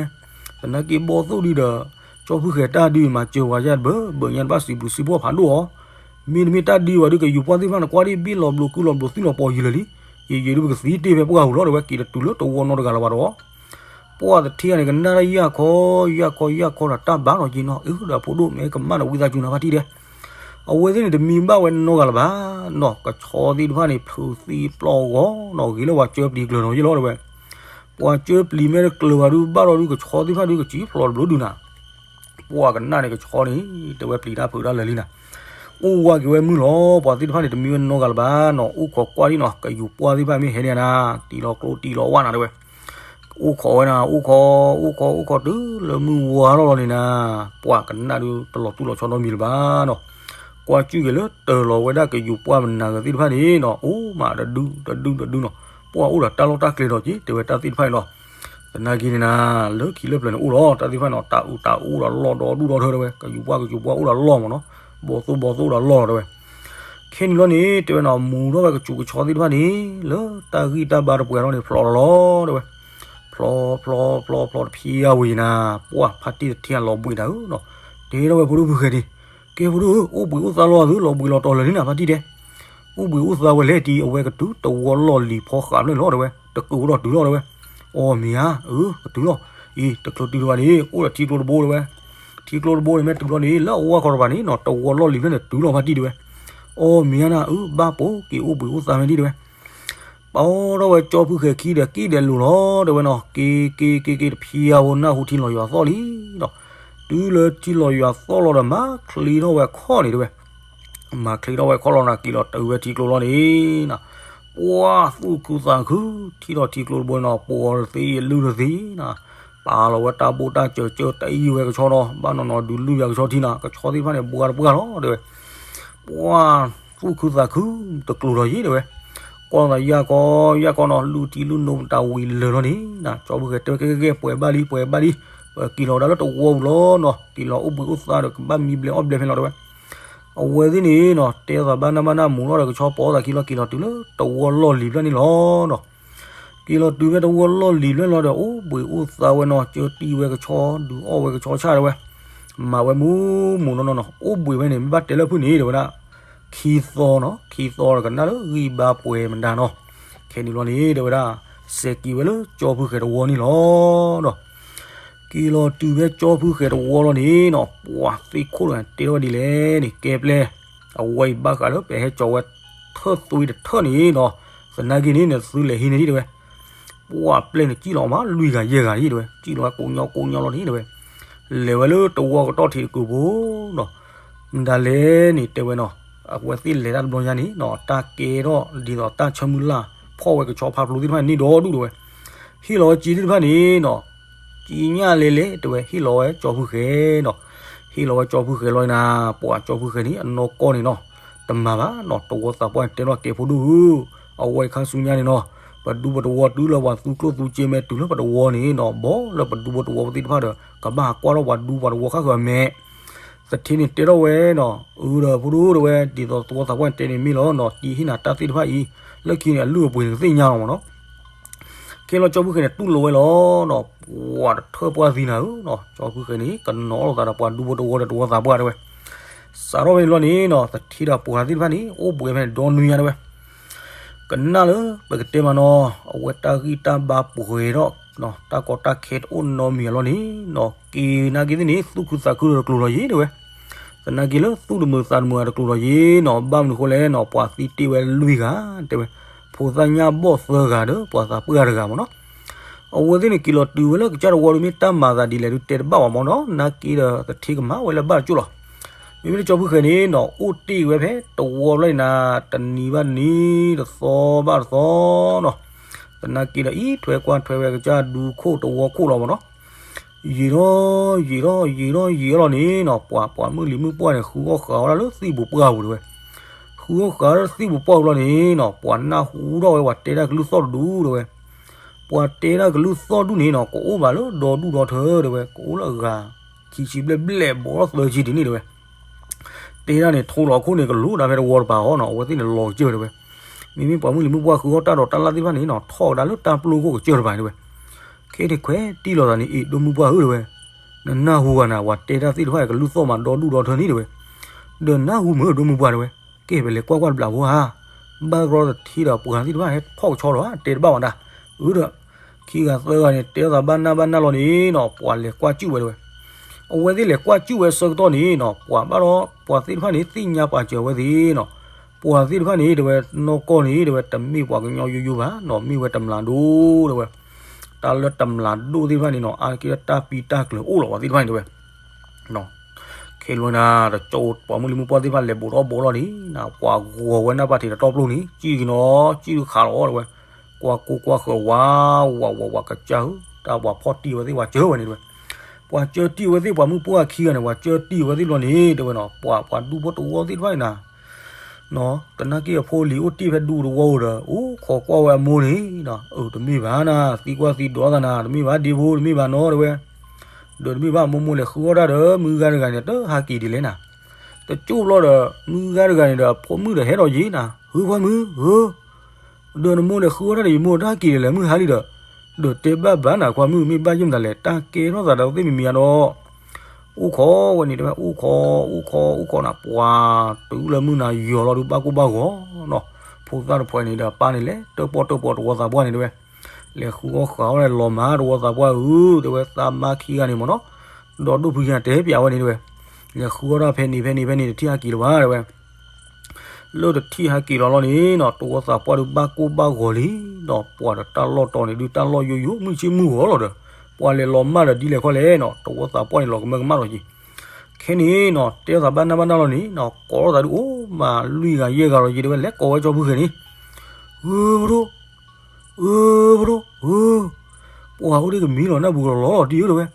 သနာ်က့ဘီၣ်သိၣ်ဒုဒီး ကၠီဖုဃဲၤတၢ်ဒုးမၤစၢၤပှၤယါတဘၣ်ဘၣ်ညါတဘၣ်စံးဘျုးစံးဖှိၣ်ဖးဒိၣ်အီၤ, မ့တမ့ၢ်တၢ်ဒုးဝဲဒုးကယူၤပှၢ်သ့ၣ်တဖၣ်န့ၣ် ကွၢ်ဒ်ဘ့ၣ်လီၤဘျိးကုလီၤဘျိးသွံၣ်လီၤပီၤယံာ်လၢာ်လံ, ယယုဒုးပကသံတ့ၢ်ဖဲပှၢ်ပူၤလီၤတဲဝဲ, က့ၤတတုၤလၢတဝီနီတဂၤလၢၤဘၣ်ဒီး ပှၤသထ့ဂၤန့ၣ် ကနၣ်တၢ်ယၢ်ခီ ယၢ်ခီ ယၢ်ခီဒီး တၢ်ဘၣ်လီၤယ့နီၤ, အၢ ဒီးဖိဒိၣ်မ့ၢ်ကမၣ်ဒီးဝံသးစူၤနၤဖါတံၢ်တဲ, အဝဲသ့ၣ်န့ၣ်တမံဘၣ်ဝဲနီတဂၤလၢၤဘၣ်နီၤ, ကဆီသ့ၣ်တဖၣ်န့ၣ် ဖုးသံပျီၢ်ဂီၤနီၤ, ဂ့ၤလၢပှၤကၢပျံၤကျၢၤနီၤယ့လီၤတဲဝဲ, ပှၤကၢပျံၤမ့ၢ်တကျၢၤဘၣ်ဒုး ဘၣ်လီၤဒုး ကဆီသ့ၣ်တဖၣ်ဒုး ကစံၣ်ဖျိးတဘျုးဒုးနၤ ပှၤကနၣ်န့ၣ် ကဆီန့ၣ် တဲဝဲပျံၤတၢ်ဖုးတၢ်လၢာ်လံနၤ, အိၣ်ဝါက့ၤဝဲမုၢ်လီၤ, ပှၤသ့ၣ်တဖၣ်န့ၣ် တမံဝဲနီတဂၤလၢၤဘၣ်နီၤ, အိၣ်ခိးကွၢ်ဒံနီၤ, ကယူၤပှၢ်သ့ၣ်တဖၣ်မ့ၢ်ဟဲန့ၣ်နၤ, တံၢ်လီၤကျိတံၢ်လီၤဝၣ်နၤတဲဝဲ, အိၣ်ခိးဝဲနၤ, အိၣ်ခိး အိၣ်ခိး အိၣ်ခိးတုၤလၢမုၢ်ဝါထီၣ်လီၤန့ၣ်နၤ, ပှၤကနၣ်ဒုးတလီၤတူၢ်လီၤဆီနီတမံၤလၢၤဘၣ်နီၤ, ကွၢ်ကၠုၣ်က့ၤလၢတၢၤလီၤဝဲဒၣ်ကယူၤပှၢ်မနၤဂၤသ့ၣ်တဖၣ်န့ၣ်နီၤ, အိၣ်မးတဒုတဒုတဒုနီၤ, ပှၤအိၣ်ဒီးတၢ်လီၢ်တၢ်ကျဲဒီးက့ၤ တဲဝဲတၢ်သ့ၣ်တဖၣ်န့ၣ်လီၤ သနာ်က့န့ၣ်နၤ, လၢခံလၢပျၢၤန့ၣ်အိၣ်လီၤ, တၢ်သ့ၣ်တဖၣ်န့ၣ် တၢ်အုးတၢ်အီဒီးလီၢ်ဒီဒူၣ်ဒီထၢတဲဝဲ, ကယူၤပှၢ် ကယူၤပှၢ်အိၣ်ဒီးလီၢ်မးနီၤ, ဘီသိၣ်ဘီသိၣ်အိၣ်ဒီးလီၢ်လီၤတဲဝဲ, ခဲန့ၣ်လီၤန့ၣ် တဲဝဲနီၤ, မူၤထီၣ်ဝဲကစူးကဆီသ့ၣ်တဖၣ်န့ၣ် လၢတၢ်ဂံၢ်တၢ်ဘါတပှဲၤလီၤန့ၣ် ဖျိးလီၤလီၤတဲဝဲ, ဖျိး ဖျိး ဖျိး ဖျိးတဖံးအဝံၤနၤ, ပှၤဖါတံၢ်တထံၣ်အလီၤဘှံးတၢ်ဧၢနီၤ, တဲထီၣ်ဝဲဖိဒိၣ်ဖုဃဲၤန့ၣ်, ကဲဖိဒိၣ်ဧၢ, အိၣ်ဘှံးအိၣ်သါလီၤသု လီၤဘှံးလီၤတီၤလၢာ်လံနၤ ဖါတံၢ်တဲ အိၣ်ဘှံးအိၣ်သါဝဲလဲၣ်တံၢ်, အဝဲကတုၤတဝီလီၢ်လံၤဖီဃးဖျၢၣ်လီၤတဲဝဲ, တကုးအိၣ်ဒီးတုၤလီၤတဲဝဲ, အီမ့ၢ်ဧါ, အၢ ကတုၤလီၤ, အံၤ တချုးတုၤတဘၣ်န့ၣ် အိၣ်ဒီးထံကျိတဘိတဲဝဲ, ထံကျိတဘိန့ၣ် မ့ၢ်တုၤလီၤန့ၣ် လၢအဝါခီတဘၣ်န့ၣ်နီၤ တဝီလီၢ်လံၤဖျၢၣ်န့ၣ်တုၤလီၤဖါတံၢ်တဲဝဲ, အီမ့ၢ်ဧါနၤ, အၢ ဘၣ်ပိာ်က့ၤအိၣ်ဘှံးအိၣ်သါမ့ၢ်တံၢ်တဲဝဲ ပာ်ထီၣ်ဝဲကၠီဖုဃဲၤခံဒီးက့ၤဒီးလိၤလီၤတဲဝဲနီၤ, က့ၤ က့ၤ က့ၤ က့ၤတဖံးအဝံၤနၢ်ဟူထံလီၤယွၤသီၣ်လံနီၤ, တုၤလၢထံလီၤယွၤသီၣ်လီၤဒီး မၤချ့ထီၣ်ဝဲခီၣ်န့ၣ်တဲဝဲ, မၤချ့ထီၣ်ဝဲခီၣ်လီၤနၤ က့ၤလီၤတုၤဝဲထံကျိလီၤန့ၣ်နီၤ, ပှၤသူၣ်ခုသးခု ထံၣ်ထီၣ်ထံကျိတဘိနီၤ ပှီၤတသ့ယလုၢ်တသ့နီၤ, ပာ်လီၤဝဲတၢ်ဘိၣ်တၢ်စၢၤ ကၢတအံၣ်ဝဲကဆီနီၤ ဘၣ်နီၤနီၤဒုးလုၢ်ယၤကဆီထံနီၤ ကဆီသ့ၣ်တဖၣ်န့ၣ် ဘှါတပှၢ်လီၤတဲဝဲ, ပှၤသူၣ်ခုသးခု တကျိၤလီၤယ့တဲဝဲ, ကွၢ်သးယၢ်ကီယၢ်ကီနီၤ လုၢ်ထံလုၢ်နိမတၤဝံၤလၢာ်လီၤန့ၣ်နီၤ ကၠီဖုဃဲၤတဲဝဲကဲကဲကဲ ပှဲၤဘၣ်လံ ပှဲၤဘၣ်လံ, ပက့ၤလီၤဒၣ်လၢတဝီပူၤလီၤနီၤ က့ၤလီၤအိၣ်ဘှံးအိၣ်သါဒီးကဘၣ်မံဘျဲးအီၣ်ဘျဲးဖဲလီၤတဲဝဲ, အဝဲသ့ၣ်န့ၣ်နီၤ တဲသးဘၣ်နၢ်ဘၣ်နၢ်မူၤလီၤဒီးကဆီပီသးခံလီၤ က့ၤလီၤတုၤလၢတဝီလီၢ်လံၤဖျၢၣ်န့ၣ်လီၤနီၤ က့ၤလီၤတုၤဖဲတဝီလီၢ်လံၤဖျၢၣ်လီၤဒီး အိၣ်ဘှံးအိၣ်သါဝဲနီၤ ကၢတံၢ်ဝဲကဆီ ဒုးအီၣ်ဝဲကဆီဆၣ်တဲဝဲ, မၤဝဲမူမူနီၢ်နီၢ်နီၤ အိၣ်ဘှံးဝဲန့ၣ် မ့ၢ်ဘၣ်တဲလၢဖုၣ်န့ၣ်တဲဝဲဒၣ်, ခံသီနီၤ ခံသီဒီးကနၣ်လၢဂံၢ်ဘါပှဲၤမတၤနီၤ, ခဲန့ၣ်လီၤန့ၣ်တဲဝဲဒၣ်, စဲးက့ၤဝဲလၢကၠီဖုဃဲၤတဝီန့ၣ်လီၤနီၤ က့ၤလီၤတုၤဖဲကၠီဖုဃဲၤတဝီလီၤန့ၣ်နီၤ ပှၤသ့ၣ်ခိၣ်ဒီးတဲထီၣ်ဝဲဒ်လဲၣ်န့ၣ် ကဲပျဲၢ်, အဝဲအံၤဘၣ်ဃးလၢပဟဲကၠီၤဝဲ ထၢၣ်သွံတထၢၣ်န့ၣ်နီၤ, သနာ်က့န့ၣ် နသုလဲၤဟံးန့ၢ်ဒံးတဲဝဲ, ပှၤပျဲၢ်န့ၣ် စံၣ်လီၤမးလွံၢ်ဂၤယဲၢ်ဂၤဒံးတဲဝဲ, စံၣ်လီၤဝဲကိးညီကိးညီလီၤန့ၣ်တဲဝဲ, လဲၤဝဲလၢတဝီကတီၢ်ထံးတကုာ်ဖိနီၤ, မတၤလဲၣ်န့ၣ်တဲဝဲနီၤ, အဝဲသ့ၣ်လဲၤတၢ်တဘျီညါန့ၣ်နီၤ တၢ်ကဲထီၣ်ဒ်သိးတၢ်ဆၢမုၢ်လၢ် ဖီၣ်ဝဲကဆီဖါဖျိသ့ၣ်တဖၣ်န့ၣ် န့ၢ်ဒီဒူၣ်တဲဝဲ, ဟ့ၣ်လီၤဝဲကၠံသ့ၣ်တဖၣ်န့ၣ်နီၤ ကၠံညၣ်လဲၤလဲၤတဲဝဲ ဟ့ၣ်လီၤဝဲကၠီဖုဃဲၤနီၤ, ဟ့ၣ်လီၤဝဲကၠီဖုဃဲၤလီၤနၤ, ပှၤကၠီဖုဃဲၤန့ၣ် အနီၢ်ကီၢ်န့ၣ်နီၤ, တမၤဘၣ်နီၤ တဝီသးပှၢ်န့ၣ်တဲထီၣ်ကဲဖိဒိၣ်ဧၢ, အဝဲခါဆူညါန့ၣ်နီၤ, ပဒူပတဝီတုၤလၢပှၤသူကျိၣ်သူစ့မဲာ်တုၤလၢပတဝီန့ၣ်နီၤ, ဘီလၢပဒူပတဝီပသ့ၣ်တဖၣ်ဒီး ကဘၣ်ဟးကွၢ်ထီၣ်ပှၤဒူပှၤတဝီဃၣ်ဃၢၤအမဲာ် သထ့န့ၣ်တဲထီၣ်ဝဲနီၤ, အၢဒီးဖိဒိၣ်တဲဝဲ ဒ်သိးတဝီသးပှၢ်န့ၣ်တဲန့ၣ်မ့ၢ်လီၤနီၤ, တံၢ်ဟ့ၣ်နၤတၢ်သ့ၣ်တဖၣ်အံၤ, လၢခံန့ၣ် အလုၢ်အပှ့ၤန့ၣ်ကသ့ၣ်ညါလီၤမးနီၤ ကဲလီၤကၠီဖုဃဲၤန့ၣ်တူၢ်လိာ်ဝဲလီၤနီၤ, ပှၤတထၢၣ်ပှၢ်သံနၤဧၢနီၤ, ကၠီဖုဃဲၤန့ၣ် ကနီၤအီၣ်လိာ်သးဒီးပှၤဒူဖိတဝီဒီးတဝီသးပှၢ်တဲဝဲ, စးထီၣ်ဖဲန့ၣ်လီၤန့ၣ်နီၤ သထ့ဒီးပှၤသ့ၣ်တဖၣ်န့ၣ် အိၣ်ဘှံးဖဲန့ၣ်ဒီနွံညါတဲဝဲ, ကနၣ်လၢပကတဲမးနီၤ, အဝဲတၢ်ဂံၢ်တၢ်ဘါပှဲၤဒီး တၢ်ကီတၢ်ခဲတအိၣ်နီတမံၤအလီၢ်န့ၣ်နီၤ, က့ၤနာ်က့သ့ၣ်န့ၣ် သူၣ်ခုသးခုဒီးတကျိၤလီၤယ့တဲဝဲ, သနာ်က့လၢသူၣ်တမုာ်သးတမုာ်အတကျိၤလီၤယ့နီၤ, ဘၣ်မနုၤဃိလဲၣ်နီၤ, ပှၤသံတ့ၢ်ဝဲလွံၢ်ဂၤတဲဝဲ, ဖိသၣ်ညၣ်ဘီၣ်သၢဂၤဒီးပှၤသးပှၢ်တဂၤမးနီၤ, အဝဲသ့ၣ်န့ၣ်က့ၤလီၤတုၤဝဲလၢကစၢ်တဝီဒီး မ့ၢ်တၢ်မၤသးဒ်လဲၣ်ဒုးတဲတဘၣ်ဘၣ်မၢ်နီၤ, နာ်က့ဒီးသထ့ကမၤဝဲလၢဘၣ်တကၠိၣ်လီၤ. မ့မ့ၢ်လၢကၠီဖုဃဲန့ၣ်နီၤ အိၣ်တ့ၢ်ဝဲဖဲတဝီလီၤန့ၣ်နၤ, တနံၤဘၣ်တနံၤ တသီဘၣ်တသီနီၤ, သနာ်က့ဒီးအံၤထွဲကွၢ်ထွဲဝဲကစၢ်ဒူခိၣ်တဝီခိၣ်လီၤမၢ်နီၤ. ယံာ်ထီၣ်ယံာ်ထီၣ် ယံာ်ထီၣ်ယံာ်ထီၣ်လီၤန့ၣ်နီၤ, ပှၤပှၤမုၢ်လံၤမုၢ်ပှၢ်န့ၣ် ဃုအီၣ်ဃုအီလၢသံၣ်ပူၤပှၢ်ပူၤတဲဝဲ, ဃုအီၣ်ဃုအီလၢသံၣ်ပူၤပှၢ်ပူၤလီၤန့ၣ်နီၤ, ပှၤနၢ်ဟူထီၣ်ဝဲ ပှၤတဲတၢ်ကလုၢ်သီၣ်တဒူၣ်တဲဝဲ, ပှၤတဲတၢ်ကလုၢ်သီၣ်ဒူၣ်န့ၣ်နီၤ ကအိၣ်ဘၣ်လၢဒီဒူၣ်ဒီထၢတဲဝဲ, ကအိၣ်လၢအဂၤ ခံဆံဘျဲၣ်ဘျဲၣ် ဘိးထီၣ်သၢဆံဒ်န့ၣ်တဲဝဲ, တဲဒၣ်န့ၣ် ထိလီၤခိၣ်န့ၣ် ကလိၤဒၣ်ဖဲတဝီတပၤအီၤနီၤ, အဝဲသ့ၣ်န့ၣ်လီၤကစၢၢ်တဲဝဲ, မ့မ့ၢ်ပှၤမုၢ်လံၤမုၢ်ပှၢ်ဃုအီၣ်တၢ်ဒီးတၢ်လၢ်သ့ၣ်တဖၣ်န့ၣ်နီၤ ထီၣ်ကဒါလၢတၢ်ပျိခိၣ်ကစၢၢ်တပၤန့ၣ်တဲဝဲ, ခဲန့ၣ်ခွဲးတံၢ်လီၤသးန့ၣ် အ့ၣ် ဒိၣ်မုၢ်ပှၢ်ဧၢတဲဝဲ, နနၢ်ဟူဂၤနၤ ပှၤတဲတၢ်သ့ၣ်တဖၣ်ကလုၢ်သီၣ်မးဒီဒူၣ်ဒီထၢန့ၣ်တဲဝဲ, ဒီးနၢ်ဟူမုၢ်ဧၢ ဒိၣ်မုၢ်ပှၢ်တဲဝဲ, ကဲပလဲၤကွၢ်ကွၢ်တဘျီဖိဧါ, ဘၣ်ကရီသထ့ဒီးပှၤသ့ၣ်တဖၣ်ဟဲဖီၣ်ကဆီဒီးတဲတဘၣ်ဝဲဒၣ်, အၢဒီး ခံဂၤသၢဂၤန့ၣ် တဲအသးဘၣ်နၢ်ဘၣ်နၢ်လီၤန့ၣ်နီၤ ပှၤလဲၤကွၢ်စုၣ်ဝဲတဲဝဲ, အဝဲသ့ၣ်လဲၤကွၢ်စုၣ်ဝဲဆၢကတီၢ်န့ၣ်နီၤ ပှၤဘၣ်ဒီး ပှၤသ့ၣ်တဖၣ်န့ၣ် သ့ၣ်ညါပာ်စၢၤဝဲသ့ၣ်နီၤ, ပှၤသ့ၣ်တဖၣ်န့ၣ်တဲဝဲ နီၢ်ကီၢ်န့ၣ်တဲဝဲ တမ့ၢ်ပှၤကညီယိယိဘၣ်နီၤ မ့ၢ်ဝဲတမျးဒိၣ်တဲဝဲ, တၢ်လၢတမျးဒိၣ်သ့ၣ်တဖၣ်န့ၣ်နီၤ အါတက့ၢ်လၢတၢ်ပံတၢ်ကျၢၤအိၣ်လီၤ ပှၤသ့ၣ်တဖၣ်န့ၣ်တဲဝဲ ခဲလၢာ်နၤ တကၠိပှၤမုၢ်လံၤမုၢ်ပှၢ်သ့ၣ်တဖၣ်လဲၤဘူးထီၣ်ဘူးထီၣ်လံနၤ ပှၤဂီၤဝဲနၢ်ပၢ်ထံးတတီၢ်ပျိၢ်န့ၣ် စံၣ်က့ၤနီၤ စံၣ်ကခးလီၤတဲဝဲ, ကွၢ်ကိၢ်ကွၢ်ဃၢၤဝး ဝးဝးဝးကစၢ်ဧၢ တၢ်ပှၤဖီၣ်တံၢ်ဝဲသ့ၣ်ပှၤစၢၤဝဲန့ၣ်တဲဝဲ, ပှၤစၢၤတံၢ်ဝဲသ့ၣ်ပှၤမုၢ်ပှၢ်ခံဂၤန့ၣ် ပှၤစၢၤတံၢ်ဝဲသ့ၣ်ဘျီန့ၣ်တဲဝဲနီၤ ပှၤပှၤဒူဖိတဝီသ့ၣ်တဖၣ်န့ၣ်နၤ သနာ်က့အဖိလံၤအိၣ်တ့ၢ်ဖဲဒူတဝီဧိၤဒီး အိၣ်ခိးကွၢ်ဝဲအမိၢ်န့ၣ်, အၢ တမ့ၢ်ဘၣ်နၤ သံကွၢ်သံဒိးသးနၤ တမ့ၢ်ဘၣ်ဒ့ဖိ တမ့ၢ်ဘၣ်နီၤတဲဝဲ, ဒီးတမ့ၢ်ဘၣ်မိၢ်မိၢ်လဲၤဃုအီၣ်တၢ်ဒီး မုၢ်ဂၤတဂၤန့ၣ် တဟးက့ၤဒ်လဲၣ်နၤ, တကၠိၣ်ဘျီဒီး မုၢ်ဂၤတဂၤန့ၣ်ဒီး အဖိမုၣ်ဒီးဟဲဒီးယ့ၤနၤ ဧၢ ခွါမုၣ်ဧၢ ဒီးနမိၢ်လဲၤဃုအီၣ်တၢ်ဒီးယမိၢ်တဟးက့ၤဒ်လဲၣ် မုၢ်ဟါလံဒီး, ဒီးတဲဘၣ်ဘၣ်နၤ ခွါမုၣ် မ့ၢ်ဘၣ်ယိၣ်မတၤလဲၣ် တၢ်ကဲထီၣ်သးဒီးသ့ၣ်မံၤမံၤအါဒီး အိၣ်ခိးဝဲန့ၣ်တဲဝဲ အိၣ်ခိး အိၣ်ခိး အိၣ်ခိးနၤ ပှၤတုၤလၢမုၢ်နၤယီၤလီၤဒုးဘၣ်ကိၢ်ဘၣ်ဂီၤနီၤ, ဖိသၣ်တဖှဲးန့ၣ်ဒီးပၢ်န့ၣ်လဲၤတၢၣ်ပီၣ်တၢၣ်ပီတဝီသးပှၢ်န့ၣ်တဲဝဲ, လဲၤဃုအီၣ်ဃုအီလီၤမးတဝီသးပှၢ်ဧၢ တဲဝဲ သးမါခံဂၤန့ၣ်မ့ၢ်နီၤ, ဒီဒိၣ်ဖုခံဂၤတဲပၠးဝဲန့ၣ်တဲဝဲ, လဲၤဃုအီၣ်တၢ်ဖဲန့ၣ်ဖဲန့ၣ်ဖဲန့ၣ် တထံၣ်ဟးက့ၤလၢၤဘၣ်တဲဝဲ လၢတထံၣ်ဟးက့ၤလီၤလီၤန့ၣ်နီၤ တဝီသးပှၢ်ဒုးဘၣ်ကိၢ်ဘၣ်ဂီၤလံနီၤ, ပှၤဒီးတၢ်လီၢ်တီၤန့ၣ်ဒုး တၢ်လီၢ်ယိယိမုၢ်ဆ့မုၢ်ဂီၤလီၤဒီး, ပှၤလဲၤလီၤမၢ်ဒီးဒ်လဲၣ်ခီလဲၣ်နီၤ တဝီသးပှၢ်န့ၣ်လီၤကမၢကမၣ်လီၤက့ၤ, ခဲန့ၣ်နီၤ တဲသးဘၣ်နၢ်ဘၣ်နၢ်လီၤန့ၣ်နီၤ ကိးထီၣ်သးဒုးအိၣ်မးလွံၢ်ဂၤယဲၢ်ဂၤလီၤက့ၤတဲဝဲ လဲၤကိးဝဲကၠီဖုဃဲၤန့ၣ်, ဧၢ ပဒိၣ် ဧၢ ပဒိၣ် ဧၢ, ပှၤအိၣ်ဒံးကမံလီၤနၢ်ပူၤကလီၤလီၤတံၢ်ဧၢတဲဝဲ,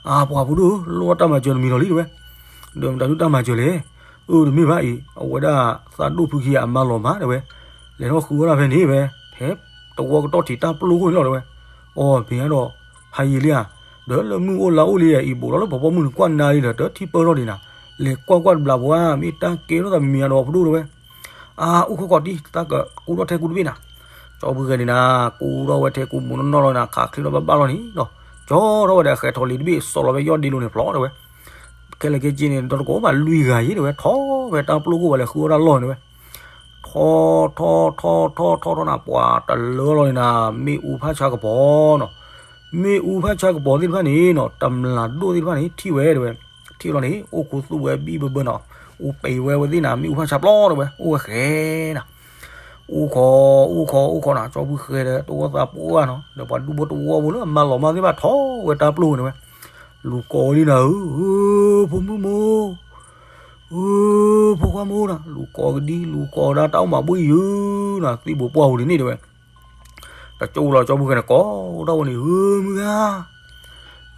အါ ပှၤဖိဒိၣ်ဧၢ လိၣ်ဘၣ်တၢ်မၤစၢၤတမံၤလီၤလံတဲဝဲ, ဒီးမတၤဒုးတၢ်မၤစၢၤလဲၣ်, အၢ တမ့ၢ်ဘၣ်အံၤ အဝဲဒၣ်သးဒိၣ်ဖုခံဂၤအမါလီၤမးတဲဝဲ, လဲၤထီၣ်ဃုဝဲဒၣ်ဖဲန့ၣ်ဝဲ, ဖဲတဝီကတီၢ်ထံးတၢ်ပျိခိၣ်န့ၣ်လီၤတဲဝဲ, အီ မ့ၢ်အဲၣ်ဒိး ဖးယံာ်လံဧါ, ဒီးလၢမုၢ်အိၣ်လါအိၣ်လံဧါ အံၤဘူးထီၣ်လၢပှၤပိာ်မုၣ်န့ၣ်ကွၢ်နၤလံဒီး တထံၣ်ပၢၢ်ထီၣ်ဒံးနၤ, လဲၤကွၢ်ကွၢ်တဘျီဖိဧါ မ့ၢ်တၢ်ကဲထီၣ်သးမံၤမံၤအါဒီးပဒိၣ်တဲဝဲ အါ အိၣ်ခိးကီးတံၢ် တၢ်ကကူထီၣ်ထဲကူတဘ့ၣ်နၤ, ကၠီဖုဃဲၤန့ၣ်နၤ ကူထီၣ်ဝဲထဲကူမူးနီၢ်နီၢ်လီၤနၤ ခးချ့ထီၣ်ဘၣ်ဘၣ်လီၤန့ၣ်ဒီး, ကၠီထီၣ်ဝဲဒီးအဃဲၤထီၣ်လံတဘ့ၣ် စီၤလီၤဝဲယီၢ်ဒ့လိၤန့ၣ်ဖျီတဲဝဲ, ခဲလၢာ်ခဲဆ့န့ၣ် ဒီတကိးဘၣ်လွံၢ်ဂၤယ့ၣ်တဲဝဲ ထီၣ်ဝဲတၢ်ပျိခိၣ်ဝဲလဲၤဃုအီၣ်တၢ်လီၢ်န့ၣ်တဲဝဲ, ထီၣ်ထီၣ်ထီၣ်ထီၣ်ထီၣ်ထီၣ်ထီၣ်နၤ ပှၤတလၢလီၤန့ၣ်နၤ မ့ၣ်အူဖးဆါကပီၤနီၤ, မ့ၣ်အူဖးဆါကပီၤသ့ၣ်တဖၣ်န့ၣ်နီၤ တမျးဒိၣ်သ့ၣ်တဖၣ်န့ၣ် ထံၣ်ဝဲတဲဝဲ, ထံၣ်လီၤန့ၣ် အိၣ်ခူသူၣ်ဝဲဘံၣ်ဘၢဘၢနီၤ, အိၣ်ပံၤဝဲဝဲသ့ၣ်နၤ မ့ၣ်အူဖးဆါပျီတဲဝဲ အိၣ်ဝဲဃဲၤနၤ, အိၣ်ခိး အိၣ်ခိး အိၣ်ခိးနၤ ကၠီဖုဃဲၤဒီး တဝီသးပှၢ်နီၤ ဒီးပှၤဒူဖိတဝီဖိလၢအမါလီၤမၢ်သ့ၣ်တဖၣ်ထီၣ်ဝဲတၢ်ပျိန့ၣ်ဝဲ, လူၤကိးဝဲလံနၤဧၢ, ဖိမုၣ်မိၢ် ဧၢ, ဖိခွါမိၢ်နၤ လူၤကိးကဒံ လူၤကိးကဒါ တၢ်အိၣ်မးဘှံးယုၤနၤ သံၣ်ဘိးပှၢ်ပူၤန့ၣ်န့ၣ်တဲဝဲ, တကၠိလီၤ ကၠီဖုဃဲၤန့ၣ် ကိးထီၣ်ဝဲန့ၣ် ဧၢ မုၢ်ဂၤ,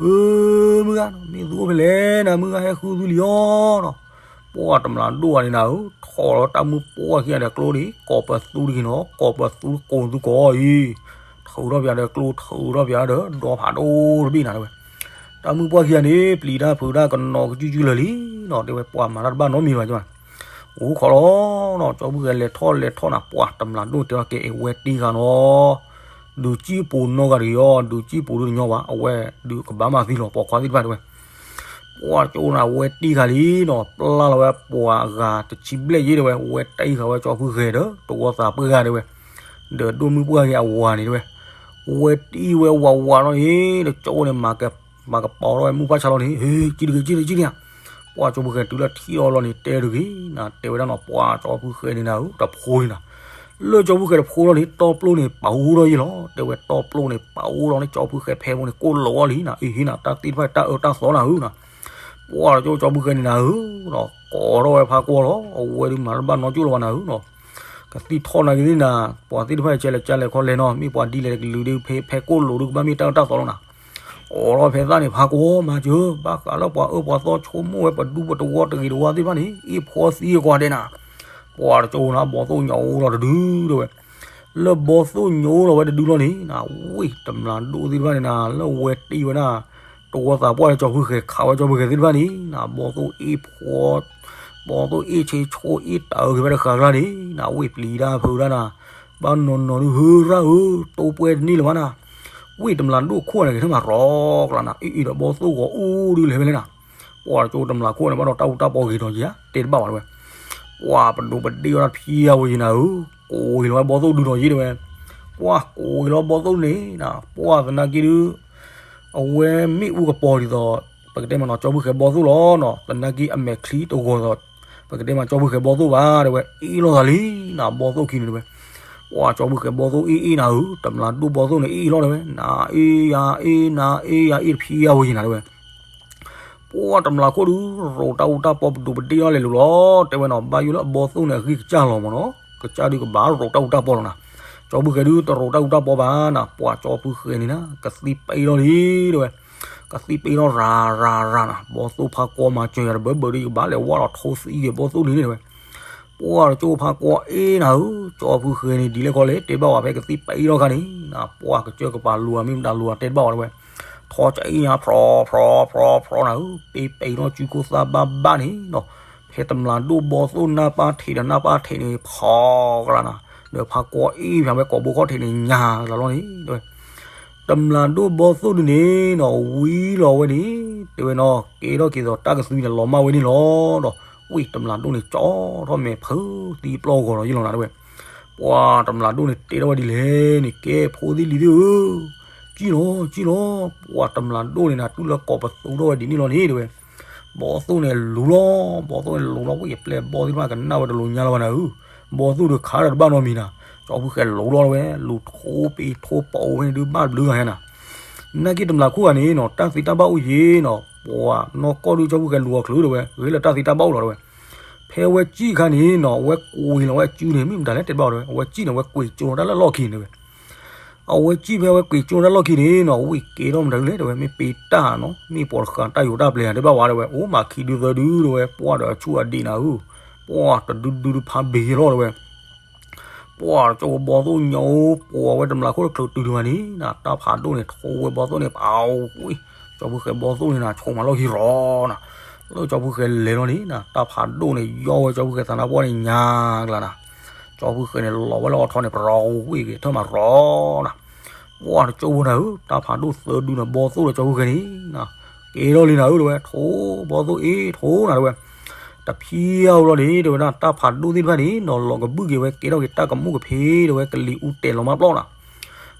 ဧၢ မုၢ်ဂၤ, မ့ၢ်သုအိၣ်ဖဲလဲၣ်နၤ မုၢ်ဂၤဟဲဃုသုလံၤအီၤနီၤ, ပှၢ်တမျးဒိၣ်ဂၤန့ၣ်နၤဧၢ, ထီၣ်လီၤတၢ်မုၢ်ပှၢ်ခံဂၤဒီးကျိဒံး ကိးပသူတက့ၤနီၤ ကိးပသူကိးသုကိးအံၤ, ထုးထီၣ်ပၠးဒီးကျိထုးထီၣ်ပၠးဒီး ဒီဖးဒိၣ်တဘ့ၣ်နၤတဲဝဲ တၢ်မုၢ်ပှၢ်ခံဂၤန့ၣ် ပျံၤတၢ်ဖုးတၢ်ကနီၤကစုကစုလၢာ်လံနီၤ တဲဝဲ ပှၤမၤတၢ်တဘၣ်နီတမံၤဘၣ်, အိၣ်ခိးလီၤနီၤ ကၠီဖုဃဲၤလဲၤထီၣ်လဲၤထီၣ်နၤ ပှၢ်တမျးဒိၣ်တဲဝဲကဲအဝဲတ့ၢ်ဃာ်နီၤ, ဒုးကံၣ်ပူၤနီၢ်ဂၤတဂ့ၤအီၤ ဒုးကံၣ်ပူၤဒုးတညီဘၣ် အဝဲဒုးကဘၣ်မၤသံလီၤ ပိာ်ခွါသ့ၣ်တဖၣ်တဲဝဲ ပှၢ်ကၠိနၤ ဝဲတ့ၢ်ဃာ်လံနီၤ ပျၢ်လီၤဝဲပှၤအဂၤတဆံဘျဲၣ်ယ့ၣ်တဲဝဲ ဝဲတ့ၢ်ဃာ်ဝဲကၠီဖုဃဲၤဒီး တဝီသးပှၢ်ဂၤတဲဝဲ, ဒီးဒိၣ်မုၢ်ပှၢ်က့ၤအဝၤန့ၣ်တဲဝဲ, ဝဲတ့ၢ်ဝဲဝးဝးလီၤန့ၣ် တကၠိန့ၣ် မၤကပီၤထီၣ်ဝဲမုၢ်ဖးဆါလီၤန့ၣ် ဟ့ ကံၣ်တဂ့ၤ ကံၣ်တဂ့ၤ ကံၣ်တဂ့ၤ, ပှၢ်ကၠီဖုဃဲၤတုၤလၢထံၣ်အီၤလီၤန့ၣ် တဲတဂ့ၤနၤ တဲဝဲဒၣ်နီၤ ပှၢ်ကၠီဖုဃဲၤန့ၣ်နၤဧၢ တဖိန့ၣ်နၤ လၢကၠီဖုဃဲၤတဖိလီၤန့ၣ် တီပျိန့ၣ်ပာ်အူဒီးယဲလီၤ. တဲဝဲတီပျိန့ၣ်ပာ်အူလီၤန့ၣ် ကၠီဖုဃဲၤဖဲဖိန့ၣ် ကိၣ်လိာ်အီၤလံနၤ, အ့ၣ်ဟ့နၤ တၢ်သ့ၣ်တဖၣ်တၢ်အၢတၢ်သီနၤဧၢနၤ. ပှၢ်တကၠိကၠီဖုဃဲၤန့ၣ်နၤဧၢ, ကိးထီၣ်ဝဲဖါကွၢ်လီၤ. အဝဲဒုးမၤတဘၣ်နီကၠိလီၤဘၣ်နၤဧၢနၤ. ကသံၣ်ထီၣ်နာ်က့ၤသ့ၣ်နၤ, ပှၤသ့ၣ်တဖၣ်အံၤ ကဲလဲၣ်ကဲလဲၣ်ခီလဲၣ်နီၤ, မ့ၢ်ပှၤဒ်လဲၣ်တကလုာ်ဒီး ဖဲကၠိလိၤဒီးကဘၣ်မ့ၢ်တၢ်အၢတၢ်သီလီၤနၤ. အိးထီၣ်ဖဲသၣ်န့ၣ် ဖါကွၢ်မၤစၢၤ, ဘၣ်ဃးလၢပှၤအၢပှၤသီဆိကမိၣ်ဝဲ ပဒူပတဝီတဂ့ၤတဝါသ့ၣ်တဖၣ်န့ၣ် အ့ၣ်ဖှီသံကွၢ်ဒဲးနၤ. ပှၢ်တကၠိနၤ ဘီသိၣ်ညိလီၤတဒုတဲဝဲ. လၢဘီသိၣ်ညိလီၤဝဲတဒုလီၤန့ၣ်နၤ, ဝ့ၢ်တမျးဒိၣ်သ့ၣ်တဖၣ်န့ၣ်နၤ လၢဝဲတ့ၢ်ဝဲဒၣ် တဝီသးပှၢ်လၢကၠီဖုဃဲၤ ခးဝဲကၠီဖုဃဲၤသ့ၣ်တဖၣ်န့ၣ်နၤ, ဘီသိၣ်အ့ၣ်ဖှီ, ဘီသိၣ်အ့ၣ်ဆ့ဆိၣ်အ့ၣ်တၢ်အၢက့ၤဖဲတဃာ်ကျါန့ၣ်နၤ, ဝ့ၢ်ပျံၤတၢ်ဖုးတၢ်နၤ, ဘၣ်နီၢ်နီၢ်ဒုး ဟုရၣ်ဧၢ, တိၢ်ပှဲၤတန့ၢ်လၢၤဘၣ်နၤ. ဝ့ၢ်တမျးဒိၣ်ခိၣ်န့ၣ် ကထၢမၤရီကျါနၤ, အ့ၣ်အ့ၣ်ဒီးဘီသိၣ်ဂီၤအူဒုးလဲၤဖဲလဲၣ်နၤ. ပှၢ်တကၠိတမျးခိၣ်န့ၣ် ဘၣ်ဒီးတၢ်အူတၢ်ပီဂ့ၤထီၣ်ယဲဧါ တဲတဘၣ်ဘၣ်တဲဝဲ. ပှၢ်ပဒိးပဒ့ၣ်အီၣ်တၢ်ဖံးအဝဲယဲနၤဧၢ, ကိးဂ့ၤလီၤဝဲဘီသိၣ်ဒုးထီၣ်ယဲတဲဝဲ. ပှၢ်ကိးဂ့ၤလီၤဘီသိၣ်န့ၣ်နၤ, ပှၢ်သနာ်က့ဒုး အဝဲမ့ၣ်အူကပီၤဒ်သိး ပကတဲမးနီၤ ကၠီဖုဃဲၤဘီသိၣ်လီၤနီၤ, သနာ်က့အမဲာ်ချံတဂီၤဒီး ပကတဲမးကၠီဖုဃဲၤဘီသိၣ်ဘၣ်တဲဝဲ, အ့ၣ်လိာ်သးလံနၤ ဘီသိၣ်ခံန့ၣ်တဲဝဲ. ပှၢ်ကၠီဖုဃဲၤဘီသိၣ်အ့ၣ်အ့ၣ်နၤဧၢ, တမျးဒိၣ်ဘီသိၣ်န့ၣ်အ့ၣ်အ့ၣ်လီၤတဲဝဲ, နၤအ့ၣ်ယၤအ့ၣ် နၤအ့ၣ်ယၤအ့ၣ်တဖံးအဝဲယဲနၤတဲဝဲ. ပှၢ်တမျးခိၣ်ဒုး ရိးတၢ်အူတၢ်ပီပဒိးပဒ့ၣ်အီၣ်လဲၤလူၤလီၤ, တဲဝဲနီၤ ဘၣ်ယိၣ်လၢအဘီသိၣ်န့ၣ် အဂံၢ်ကစၢ်လီၤမးနီၤ, ကစၢ်ဒုးကဘၣ်ရိးတၢ်အူတၢ်ပီလီၤနၤ. ကၠီဖုဃဲၤဒုးတရိးတၢ်အူတၢ်ပီဘၣ်နၤ, ပှၢ်ကၠီဖုဃဲၤန့ၣ်နၤ ကသံၣ်ပ့ၢ်ထီၣ်လံတဲဝဲ. ကသံၣ်ပ့ၢ်ထီၣ်ရၤရၤရၤနၤ, ဘီသိၣ်ဖါကွၢ်မၤစၢၤယၤတဘၢဘၢဒုး ယကဘၣ်လဲၤဝါလီၤထိသံက့ၤဘီသိၣ်လံန့ၣ်တဲဝဲ. ပှၢ်တကၠိဖါကွၢ်အ့ၣ်နၤဧၢ, ကၠီဖုဃဲၤန့ၣ် ဒ်လဲၣ်ခီလဲၣ် တဲဘၣ်ဝဲဖဲကသံၣ်ပ့ၢ်ထီၣ်ခါန့ၣ်နၤ, ပှၢ်ကစၢၢ်ကပၤလူၤဧါ မ့ၢ်မတၤလူၤဧါတဲတဘၣ်ဝဲတဲဝဲ. ထီကအ့ၣ်ညါ ဖြီဖြီဖြီဖြီနၤဧၢ, ပ့ၢ်ပ့ၢ်ထီၣ်စုခိၣ်သၣ်ဘၣ်ဘၣ်န့ၣ်နီၤ, ဖဲတမျးဒိၣ်ဘီသိၣ်နၢ်ပၢ်ထံးဒီးနၢ်ပၢ်ထံးန့ၣ် ဖီကလါနၤ, ဒီးဖါကွၢ်အ့ၣ်ဖျါဝဲကိာ်ဘိခီၣ်ထံးန့ၣ် ညါကလါလီၤန့ၣ်တဲဝဲ. တမျးဒိၣ်ဘီသိၣ်ဒုးန့ၣ်နီၤ ဝံလီၤဝဲန့ၣ် တဲဝဲနီၤ ကဲထီၣ်က့ၤသိးတၢ်ကသွံန့ၣ် လီၤမၢ်ဝဲန့ၣ်လီၤဒီး ဝ့ၢ်တမျးဒိၣ်န့ၣ် ကၠီထီၣ်မဲာ်ဖုးသံပျီဂီၤလီၤယဲလီၤနၤတဲဝဲ. ပှၢ်တမျးဒိၣ်န့ၣ် တဲထီၣ်ဝဲဒ်လဲၣ်န့ၣ် ကဲဖိသ့ၣ်လံၤသ့ၣ်ဧၢ, ကံၣ်လီၤ ကံၣ်လီၤ, ပှၢ်တမျးဒိၣ်န့ၣ်နၤ တုၤလၢကိးပသူထီၣ်ဝဲဒ်န့ၣ်လီၤန့ၣ်တဲဝဲ. ဘီသိၣ်န့ၣ်လူၤလီၤ, ဘီသိၣ်န့ၣ်လူၤလီၤ ဝ့ၢ်အပျဲၢ်ဘီသ့ၣ်တဖၣ်ကနၣ်ဝဲတလိၤညါလၢၤဘၣ်နၤဧၢ, ဘီသိၣ်ဒုးခးတၢ်တဘၣ်နီတမံၤနၤ, ကၠီဖုဃဲၤလူၤလီၤတဲဝဲ လူၤထိပ့ၤထိပာ်အိၣ်ဝဲန့ၣ်ဒုး ဘၣ်တဘျုးဂၤညါနၤ. နာ်က့တမျးခိၣ်ဂၤန့ၣ်နီၤ တၢ်သ့တၢ်ဘၣ်အိၣ်ယဲနီၤ, ပှၢ်နီၢ်ကီၢ်ဒုးကၠီဖုဃဲၤလူၤအီၤချုးတဲဝဲ ဂ့ၤလၢတၢ်သ့တၢ်ဘၣ်အိၣ်လီၤတဲဝဲ. ဖဲအဝဲစံၣ်ခါန့ၣ်နီၤ အဝဲကွံာ်လီၤဝဲအစုန့ၣ် မ့ၢ်မတၤလဲၣ်တဲတဘၣ်တဲဝဲ, အဝဲစံၣ်န့ၣ် အဝဲကွံာ်ကၠိထီၣ်တၢ်လၢလီၢ်ခံန့ၣ်တဲဝဲ. အဝဲစံၣ်ဖဲအဝဲကွံာ်ကၠိထီၣ်တၢ်လီၢ်ခံန့ၣ်နီၤ ဝ့ၢ်ကဲထီၣ်မတၤဒုလဲၣ်တဲဝဲ, မ့ၢ်ပ့ၤတၢ်နီၤ မ့ၢ်ပိာ်တဃာ်တၢ်ယိၤတၢ်ပျဲၤဧါတဲဘၣ်ဝဲတဲဝဲ, အိၣ်မးခံဒုသၢဒုတဲဝဲ, ပှၢ်ဒီးအဆူၣ်အဒံးနၤဧၢ, ပှၢ်တဒုဒုဒုဖးဘ့ၣ်လီၤတဲဝဲ. ပှၢ်တကၠိဘီသိၣ်ညိ ပှၢ်ဝဲတမျးခိၣ်တချုးတုၤဒံးဘၣ်န့ၣ်နၤ တၢ်ဖးဒိၣ်န့ၣ် ထိဝဲဘီသိၣ်န့ၣ် ပဝ့ၢ်, ကၠီဖုဃဲၤဘီသိၣ်န့ၣ်နၤ ဆိးမၤလီၢ်ခံရီၤနၤ, လၢကၠီဖုဃဲၤလဲၤလီၤန့ၣ်နၤ တၢ်ဖးဒိၣ်န့ၣ် ယီၢ်ဝဲကၠီဖုဃဲၤသးနါပှၢ်န့ၣ်ညါကလါနၤ, ကၠီဖုဃဲၤန့ၣ် လီၤဝဲလၢအီၤထီန့ၣ် ပရီဝ့ၢ်က့ၤထၢၣ်မၤရီၤနၤ, ပှၢ်တကၠိဖိနၤဧၢ တၢ်ဖးဒိၣ်သၢဒုန့ၣ် ဘီသိၣ်ဒီးကၠီဖုဃဲၤန့ၣ်နၤ ကဲထီၣ်လံနၤဧၢတဲဝဲ, ထိဘီသိၣ်အ့ၣ်ထိနၤတဲဝဲ, တဖံးအါလီၤန့ၣ် တဲဝဲဒၣ် တၢ်ဖးဒိၣ်သ့ၣ်တဖၣ်န့ၣ်နီၤ လီၤကဘုၣ်က့ၤဝဲကဲထီၣ်က့ၤတၢ်ကမူၣ်ကဖ့တဲဝဲ ကလံၤအူတဲာ်လီၤမၢ်ပျီနၤ,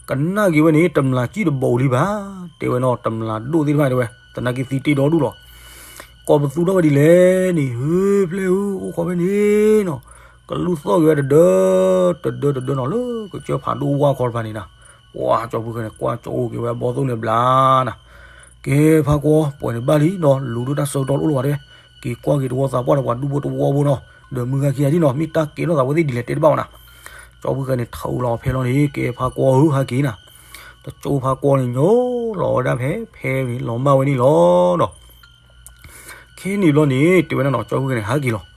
ကနၣ်က့ၤဝဲန့ၣ် တမျးစံၣ်တဘိးလံဘၣ်, တဲဝဲနီၤ တမျးဒိၣ်သ့ၣ်တဖၣ်တဲဝဲ သနာ်က့သံတ့ၢ်ဒီဒူၣ်လီၤ, ကိးပသူထီၣ်ဝဲဒ်လဲၣ်န့ၣ် ဟ့ဖျဲၣ်ဧၢ အိၣ်ခိးဖဲန့ၣ်နီၤ, ကလူၢ်သီၣ်က့ၤဝဲတဒၢ တဒၢတဒၢနီၤ လၢကစၢၢ်ဖးဒိၣ်ဝါခီတဖၣ်န့ၣ်နၤ, ပှၢ်ကၠီဖုဃဲၤန့ၣ် ကွၢ်ကၠီအိၣ်က့ၤဝဲဘီသိၣ်န့ၣ်ဘျါနၤ ကဲဖးကွီ ပှဲၤန့ၣ်ဘၣ်လံနီၤ လူၤဒိၣ်တၢ်ဆၢကတီၢ်တအိၣ်လၢၤဘၣ်တဲဝဲ, က့ၤကွၢ်က့ၤတဝီသးပှၢ်ဒီးပှၤဒူဖိတဝီဖိနီၤ, ဒီးမုၢ်ဂၤခံဂၤဒ်နီၤ မ့ၢ်တၢ်ကဲထီၣ်သးဝဲသ့ၣ်ဒ်လဲၣ်တဲတဘၣ်ဝဲနၤ, ကၠီဖုဃဲၤန့ၣ် ထုးလီၤဖဲလီၤန့ၣ် ကဲဖးကွီဧၢ ဟးက့ၤနၤ, တကၠိဖးကွီန့ၣ် ညိလီၤဝဲဒၣ်ဖဲ ဖဲန့ၣ် လီၤမၢ်ဝဲန့ၣ်လီၤနီၤ ခဲန့ၣ်ဘျီန့ၣ် တဲဝဲဒၣ်နီၤ ကၠီဖုဃဲၤန့ၣ် ဟးက့ၤလီၤ,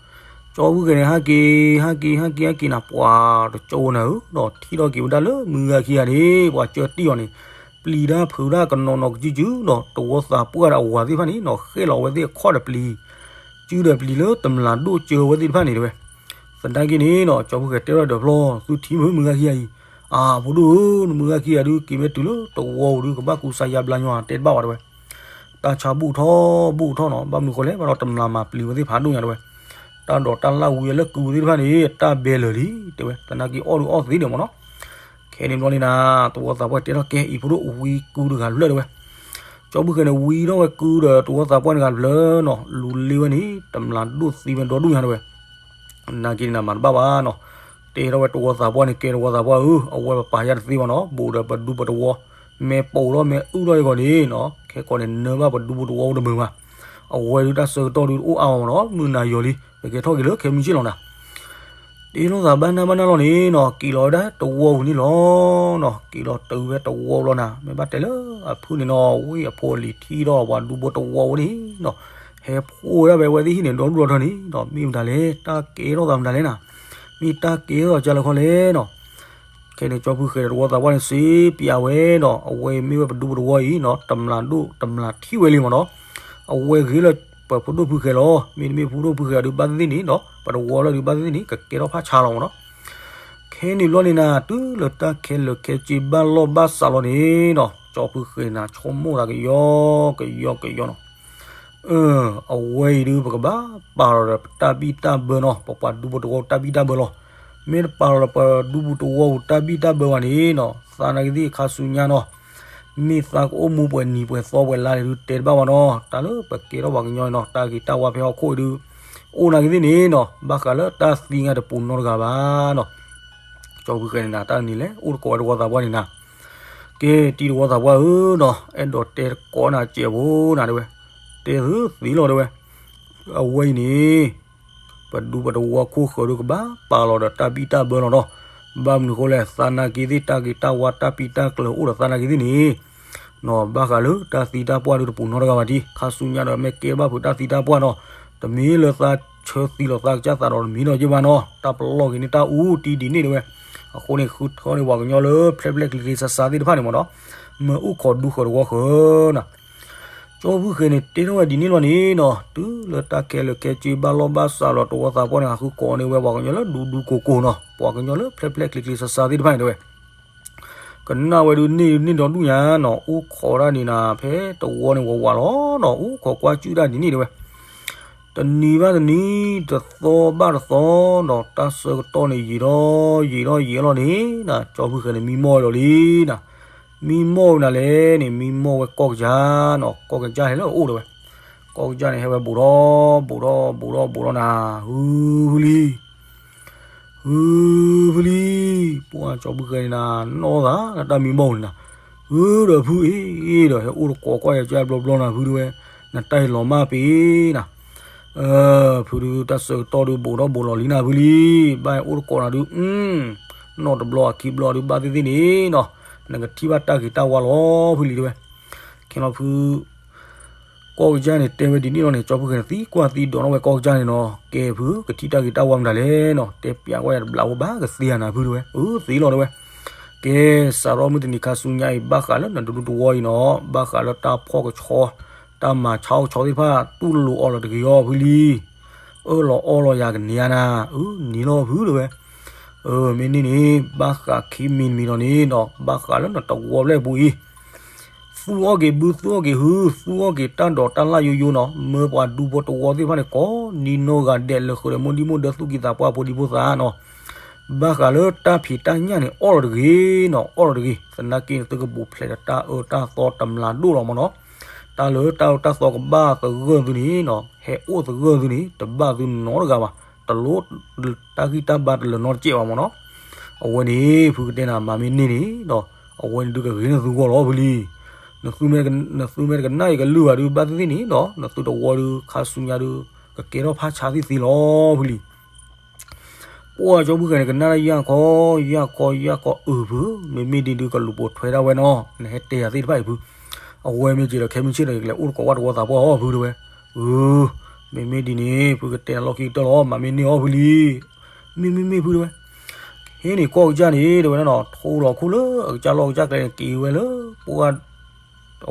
ကၠီဖုဃဲၤန့ၣ် ဟးက့ၤ ဟးက့ၤ ဟးက့ၤ ဟးက့ၤနၤ ပှၢ်တကၠိနၤဧၢနီၤ ထံၣ်ထီၣ်က့ၤဝဲဒၣ်လၢမုၢ်ဂၤခံဂၤန့ၣ် ပှၤကၢတံၢ်အီၤန့ၣ် ပျံၤတၢ်ဖုးတၢ်ကနီၤနီၤကစုကစုနီၤ တဝီသးပှၢ်ဒီးအဝၤသ့ၣ်တဖၣ်န့ၣ်နီၤ ဃဲၣ်လီၤဝဲသ့ၣ်အခီၣ်ဒီးပျံၤ စုဒီးပျံၤလၢတမျးဒိၣ်ကၢဝဲသ့ၣ်တဖၣ်န့ၣ်တဲဝဲ, သနာ်က့န့ၣ်နီၤ ကၠီဖုဃဲၤတဲထီၣ်ဒီးဖျီ သုထံၣ်မုၢ်မုၢ်ဂၤခံဂၤအံၤ, အၢ ဖိဒိၣ်ဧၢ နမုၢ်ဂၤခံဂၤဒုး က့ၤမ့ၢ်တုၤလၢတဝီပူၤဒုး ကဘၣ်ကူစါယါဘျါညီတဲတဘၣ်ဝဲတဲဝဲ တၢ်ဆါဘူၣ်ထီၣ်ဘူၣ်ထီၣ်နီၤ ဘၣ်မနုၤဃိလဲၣ် ဘၣ်ဒီးတမျးမၤပျံၤဝဲသ့ၣ်ဖးဒိၣ်ညါတဲဝဲ, တၢ်ဒိးတၢ်လၢ်ဝံၤအလၢကုဝဲသ့ၣ်တဖၣ်န့ၣ် တၢ်ဘဲလၢာ်လံ တဲဝဲ သနာ်က့အီၣ်ဒုးအီၣ်သ့ဒံးမ့ၢ်နီၤ, ခဲန့ၣ်ဘျီန့ၣ်နၤ တဝီသးပှၢ်တဲထီၣ်ကဲအံၤ ဖိဒိၣ်ဝံၤကုတဂၤ တဖျၢၣ်တဲဝဲ, ကၠီဖုဃဲၤန့ၣ် ဝံၤထီၣ်ဝဲကုဒီးတဝီသးပှၢ်တဂၤတဖျၢၣ်နီၤ လူၤလ့ဝဲန့ၣ် တမျးဒိၣ်သံဝဲဒီဒူၣ်ညါတဲဝဲ, သနာ်က့န့ၣ်နၤ မၤတဘၣ်ဘၣ်နီၤ, တဲထီၣ်ဝဲတဝီသးပှၢ်န့ၣ် ကဲတဝီသးပှၢ်ဧၢ, အဝဲပပာ်ယၤတသ့ဘၣ်နီၤ, ဘူးဒီးပဒူပတဝီ, မ့ၢ်ပိာ်ထီၣ်မ့ၢ်အုၣ်ထီၣ်အဂီၢ်န့ၣ်နီၤ, ခဲကိးန့ၣ်နၢဘၣ်ပဒူပတဝီအိၣ်တမုာ်ဘၣ်. အဝဲဒုးတၢ်ဆၢကတီၢ်ဒုးတအိၣ်အါအီၤမ့ၢ်နီၤ, မုၢ်နၤယီၤလံ ပကဲထီၣ်က့ၤလၢခဲမုၢ်ဆ့ၣ်လီၤနၤ. တ့လိာ်သးဘၣ်နၢ်ဘၣ်နၢ်လီၤန့ၣ်နီၤ, က့ၤလီၤဝဲဒၣ်တဝီပူၤန့ၣ်လီၤနီၤ, က့ၤလီၤတုၤဝဲတဝီလီၤနၤ, မ့ၢ်ဘၣ်တဲလၢအဖုန့ၣ်နီၤ, ဝံအဖိအလံၤထံၣ်ထီၣ်ပှၤဒူဖိတဝီဝဲန့ၣ်နီၤ, ဟဲဖှိၣ်ဝဲဒၣ်ဖဲအဝဲသ့ၣ်ဟံၣ်န့ၣ် ဒီဒူၣ်ဒီထၢန့ၣ်နီၤ, မ့ၢ်မတၤလဲၣ်, တၢ်ကဲထီၣ်သးမတၤလဲၣ်နၤ, မ့ၢ်တၢ်ကဲထီၣ်သးကၢလၢခီလဲၣ်နီၤ. ခဲန့ၣ်ကၠီဖုဃဲၤဒီးတဝီသးပှၢ်န့ၣ် စ့ပၠးဝဲနီၤ, အဝဲမ့ၢ်ဝဲပဒူဖိတဝီအံၤနီၤ, တမျာ်ဒိၣ်တမျာ်ထံၣ်ဝဲလံမ့ၢ်နီၤ, အဝဲဂ့ၤလၢပဖိဒိၣ်ဖုဃဲၤလီၤ, မ့တမ့ၢ်ဖိဒိၣ်ဖုဃဲၤအီၤဒုးဘၣ်သ့ၣ်သ့ၣ်န့ၣ်နီၤ, ပတဝီလၢဒုးဘၣ်သ့ၣ်သ့ၣ်န့ၣ် ကကဲထီၣ်ဖးဆါလီၤမ့ၢ်နီၤ. ခဲန့ၣ်ဘျီန့ၣ်နၤ, တုၤလၢတၢ်ခဲလၢာ်ခဲဆ့ဘၣ်လီၢ်ဘၣ်စးလီၤန့ၣ်နီၤ, ကၠီဖုဃဲၤနၤ ဆိကမိၣ်သးကယီကယီကယီနီၤ. အဝဲအံၤဒုး ပကဘၣ်ပာ်လီၤဒီးပတၢ်ဘံၣ်တၢ်ဘၢနီၤ, ပပှၤဒူဖိတဝီတၢ်ဘံၣ်တၢ်ဘၢလီၤ. မ့ၢ်တပာ်လီၤဒီးပဒူဖိတဝီပူၤတၢ်ဘံၣ်တၢ်ဘၢဘၣ်န့ၣ်နီၤ, သးနာ်က့သ့ၣ်ခါဆူညါနီၤ, မ့ၢ်သးကအိၣ်မူပှဲၤနံၤပှဲၤသီပှဲၤလါန့ၣ်ဒုး တဲတဘၣ်ဘၣ်နီၤ, တၢ်လၢပကဲထီၣ်ပှၤကညီနီၤ, တၢ်ဂ့ၤတၢ်ဝါဖဲဟီၣ်ခိၣ်အံၤဒုး အိၣ်နာ်က့သ့ၣ်န့ၣ်နီၤ, ဘၣ်ဃးလၢတၢ်သံညါတပူၤနီတဂၤဘၣ်နီၤ. ကၠီဖုဃဲၤန့ၣ်နၤ, တၢ်တနံၤလဲၣ် အိၣ်တကိးဝဲတဝီသးပှၢ်န့ၣ်နၤ, ကဲ တံၤတဝီသးပှၢ်ဧၢနီၤ, အဲၣ်ဒိးတဲတကိးနၤစဲးဖိနၤတဲဝဲ, တဲသုသ့လီၤတဲဝဲ, အဝဲအံၤန့ၣ် ပဒူပတဝီခိၣ်ဃၢၤဒုး ကဘၣ်ပာ်လီၤဒီးတၢ်ဘံၣ်တၢ်ဘၢလီၤနီၤ. ဘၣ်မနုၤဃိလဲၣ်, သးနာ်က့သ့ၣ်တၢ်ဂ့ၤတၢ်ဝါတၢ်ပံတၢ်ကျၢၤအိၣ်ဒီးသးနာ်က့သ့ၣ်န့ၣ်နီၤ, ဘၣ်ဃးလၢတၢ်သံတၢ်ပှၢ်ဒုးတပူၤနီတဂၤဘၣ်ဒံး, ခါဆူညါဒီးမ့ၢ်ကဲဘၣ်ဖုးတၢ်သံတၢ်ပှၢ်နီၤ, တမ့ၢ်လၢသးဆၢသံလီၤသးကစၢ်သးဒီးတမ့ၢ်နီၤယဲၢ်ဘၣ်နီၤ, တၢ်ပလီၢ်က့ၤန့ၢ်တၢ်အူတံၤဒ်န့ၣ်တဲဝဲ. အဃိန့ၣ် ဃုထၢန့ၢ်ပှၤကညီလၢဖျဲၣ်ဖျဲၣ်ချ့ချ့စါစါသ့ၣ်တဖၣ်န့ၣ်မ့ၢ်နီၤ, မ့ၢ်အိၣ်ခိးဒူဃၢၤတဝီဃၢၤနီၤ. ကၠီဖုဃဲၤန့ၣ် တဲထီၣ်ဝဲဒ်န့ၣ်လီၤန့ၣ်နီၤ, တုၤလၢတၢ်ခဲလၢာ်ခဲဆ့ဘၣ်လီၢ်ဘၣ်စးလီၤ တဝီသးပှၢ်န့ၣ် ဟးဃုကိးန့ၢ်ဝဲပှၤကညီလၢဒူဒူကိးကိးနီၤ, ပှၤကညီလၢဖျဲၣ်ဖျဲၣ်ချ့ချ့စါစါသ့ၣ်တဖၣ်န့ၣ်တဲဝဲ. ကနၣ်ဝဲဒုးန့ၢ်န့ၢ်ဒီဒူၣ်ညါနီၤ, အိၣ်ခိးတၢ်န့ၣ်နၤ ဖဲတဝီန့ၣ်ဝးဝးလီၤနီၤ, အိၣ်ခိးကွၢ်စုၣ်တၢ်ဒ်န့ၣ်တဲဝဲ. တနံၤဘၣ်တနံၤ, တသီဘၣ်တသီနီၤ, တၢ်ဆၢကတီၢ်န့ၣ် ယံာ်ထီၣ်ယံာ်ထီၣ်ယံာ်လီၤန့ၣ်နၤ, ကၠီဖုဃဲၤန့ၣ် မံမီၢ်ဝဲလီၤလံနၤ. မံမီၢ်ဝဲနၤလဲၣ်န့ၣ် မံမီၢ်ဝဲကီၢ်ကစၢ်နီၤ, ကီၢ်ကစၢ်ဟဲလၢအအိၣ်တဲဝဲ. ကီၢ်ကစၢ်န့ၣ် ဟဲဝဲဘူးထီၣ်ဘူးထီၣ်ဘူးထီၣ်ဘူးထီၣ်နၤ, ဟုဖုလံ ဟုဖုလံ, ပှၢ်ကၠီဖုဃဲၤန့ၣ်နၤ, နီၢ်သးလၢတၢ်မံမီၢ်န့ၣ်နၤ, ဟုဒီးဖုအ့ၣ်ဒီး ဟဲအိၣ်တကိးကွၢ်ယကၢဘျီဘျီနၤ ဖုတဲဝဲ, နတၢ်ဟဲလီၤမၢ်ပ့ၤနၤ. ဖုဒုးတၢ်ဆၢကတီၢ်ဒုးဘူးထီၣ်ဘူးလီၤလံနၤဖုလံ, ဘၣ်ဟဲအိၣ်တကိးနၤဒုး, နီၢ်တဘျီအခံဘျီဒုး ဘၣ်သ့ၣ်သ့ၣ်န့ၣ်နီၤ, နကထံၣ်ဘၣ်တၢ်ဂ့ၤတၢ်ဝါလီၤဖုလံတဲဝဲ. ခဲလီၤဖု ကီၢ်ကစၢ်န့ၣ် တဲဝဲဒ်န့ၣ်လီၤန့ၣ်, ကၠီဖုဃဲၤန့ၣ် သံကွၢ်သံဒိးန့ၢ်ဝဲကီၢ်ကစၢ်န့ၣ်နီၤ, ကဲဖု ကထံၣ်တၢ်ဂ့ၤတၢ်ဝါမတၤလဲၣ်နီၤ, တဲပျးကွၢ်ယၤတဘျးဖိဘၣ်ကသ့ဧါနၤဖုတဲဝဲ. အၢ သ့လီၤတဲဝဲ. ကဲ စးထီၣ်မုၢ်တနံၤခါဆူညါအံၤ ဘၣ်ဃးလၢနဒူတဝီအံၤနီၤ, ဘၣ်ဃးလၢတၢ်ဖီၣ်ကဆှီ တၢ်မၤဆါအီၣ်ကဆှီသ့ၣ်တဖၣ် တူၢ်လိာ်အီၤလီၤတဂ့ၤအီၤဖုလံ. အၢၣ်လီၤအီလီၤယၤကန့ၢ်ဧါနၤ, အၢ န့ၢ်လီၤဖုတဲဝဲ. အၢ မ့ၢ်န့ၢ်န့ၣ် ဘၣ်ဃးခံမံၤတမံၤလီၤန့ၣ်နီၤ, ဘၣ်ဃးလၢနတဝီဖျၢၣ်ပူၤအံၤ သူၣ်အီၣ်က့ၤဘု သူၣ်အီၣ်က့ၤဟု သူၣ်အီၣ်က့ၤတၢ်ဒိးတၢ်လၢယိယိနီၤ, မၢပှၤဒူဖိတဝီသ့ၣ်တဖၣ်န့ၣ် ကိးနံၤနီၢ်ဂၤဒဲး လၢဃုာ်ဒီးမိၢ်ဒံမိၢ်ဒၢ သူၣ်ကံၢ်သးပှၢ်ဖိဒံဖိသၣ်နီၤ. ဘၣ်ဃးလၢတၢ်ဖံးတၢ်ညၣ်န့ၣ် အီၣ်လီၤတဂ့ၤနီၤ, အီၣ်လီၤတဂ့ၤ. သနာ်က့န့ၣ် သုကပူၤဖျဲးဒီးတၢ်အၢတၢ်သီတမျးဒိၣ်လီၤမ့ၢ်နီၤ. တၢ်လၢတၢ်အၢတၢ်သီကဘၣ်သဂၢၢ်သုန့ၣ်နီၤ, ဟဲအိၣ်သဂၢၢ်သုန့ၣ် တဘၣ်သုနီတဂၤဘၣ်, တလိၣ်တၢ်ဂံၢ်တၢ်ဘါတလၢၤနီတစဲးဘၣ်မ့ၢ်နီၤ. အဝဲန့ၣ် ဖုကတဲနၤ မၤမ့ၢ်န့ၢ်န့ၣ်ဒီး အဝဲန့ၣ်ဒုးကဂ့ၤနသုဂီၢ်လီၤဖုလံ. နသုမ့ၢ်တကနၣ်အံၤကလုၢ်ဘၣ်ဒုး ဘၣ်သ့ၣ်သ့ၣ်န့ၣ်ဒီး နသုတဝီဒုး ခါဆူညါဒုး ကကဲထီၣ်ဖးဆါသ့သ့လီၤဖုလံ. ပှၢ်ကၠီဖုဃဲၤန့ၣ် ကနၣ်တၢ်ယၢ်ခီ ယၢ်ခီ ယၢ်ခီ အၢၣ်ဖု, မ့မ့ၢ်ဒ်ဒုးကလူၤပိာ်ထွဲဒၣ်ဝဲနီၤ, နဟဲတဲယၤသ့ၣ်တဖၣ်အံၤဖု, အဝဲမ့ၢ်က့ၤဒီး ခဲမုၢ်ဆ့ၣ်ဒီး ယကလဲၤအိၣ်တကိးဝဲတဝီသးပှၢ်အီၤဖုတဲဝဲ. အၢ မ့မ့ၢ်ဒ်န့ၣ် ဖုကတဲနၤလီၢ်ခံကတၢၢ်လီၤ, မၤမ့ၢ်န့ၢ်အီၤဖုလံ. မ့မ့ၢ်မ့ၢ်ဖုတဲဝဲ. ဟဲန့ၣ်ကီၢ်ကစၢ်န့ၣ် တဲဝဲဒၣ်နီၤ, ထိလီၤခိၣ်လၢအကစၢ်လီၢ်ကစၢ်ကျဲန့ၣ် က့ၤဝဲလၢ ပှၢ်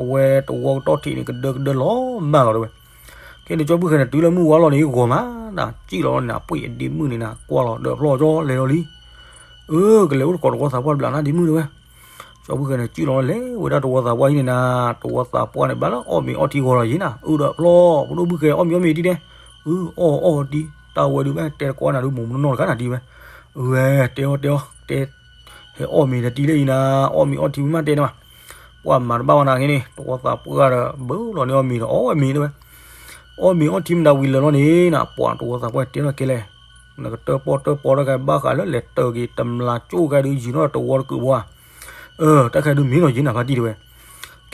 အဝဲတဝီကတီၢ်ထံးန့ၣ် ကဒၢကဒၢလီၤမၢ်လီၤတဲဝဲ. ခဲန့ၣ်ကၠီဖုဃဲၤန့ၣ် တုၤလၢမုၢ်ဝါလီၤန့ၣ် ဂီၤမးနၤ, စံၣ်လီၤန့ၣ် အပှ့ၤအဒ့မုၣ်န့ၣ်နၤ ကွၢ်လီၤ ဒီးဖျီၣ်ကၠီလဲၤလီၤလံ. အၢ ကလဲၤအိၣ်တကိးတဝီသးပှၢ်တဘျီနၤ ဒ့မုၣ်တဲဝဲ. ကၠီဖုဃဲၤန့ၣ် စံၣ်လီၤလဲၤဝဲဒၣ်တဝီသးပှၢ်အံၤန့ၣ်နၤ, တဝီသးပှၢ်န့ၣ် ဘၣ်လၢအီၣ်မ့ၤအီထံဂီၤလီၤယံၤနၤ, အၢ ဒီးဖျီၣ် ပဒိၣ်ဖုဃဲၤ အီၣ်မ့ၤအီထံတံၢ်ဒဲး, အၢ အီၣ်အီၣ်တံၢ်, တၢ်ဝဲဒုးဘၣ်တဲတကိးနၤဒုး မိၢ်မနီၢ်တခါနၤတံၢ်ဝဲ. အဝဲ တဲအီၤတဲအီၤ တဲ ဟဲအီၣ်မ့ၤတံၢ်လၢအံၤနၤ, အီၣ်မ့ၤအီထံမ့ၢ်မးတဲန့ၣ်ဘၣ်. ပှၢ်မၤတဘၣ်ဝဲနၤက့န့ၣ် တဝီသးပှၢ်ဒီး ဘၢလီၤန့ၢ်အီၣ်မ့ၤဒီး အီၣ်ဝဲမ့ၤတဲဝဲ. အီၣ်မ့ၤအီထံမတၤဝံၤလၢာ်လီၤန့ၣ်နၤ, ပှၢ်တဝီသးပှၢ်တဲထီၣ်ကဲလဲၣ်. နကတၢၣ်ပီၣ်တၢၣ်ပီတၢ်ခဲအံၤ ဘၣ်ဃးလၢလဲၤတၢၤက့ၤတမျးကၠိၣ်ခဲအံၤဒုး ယံာ်နီၣ်တဝီတကုးဘၣ်ဧါ. အၢ တၢ်ခဲအံၤဒုးမ့ၢ်လီၤယံာ်နၤဖါတံၢ်တဲဝဲ.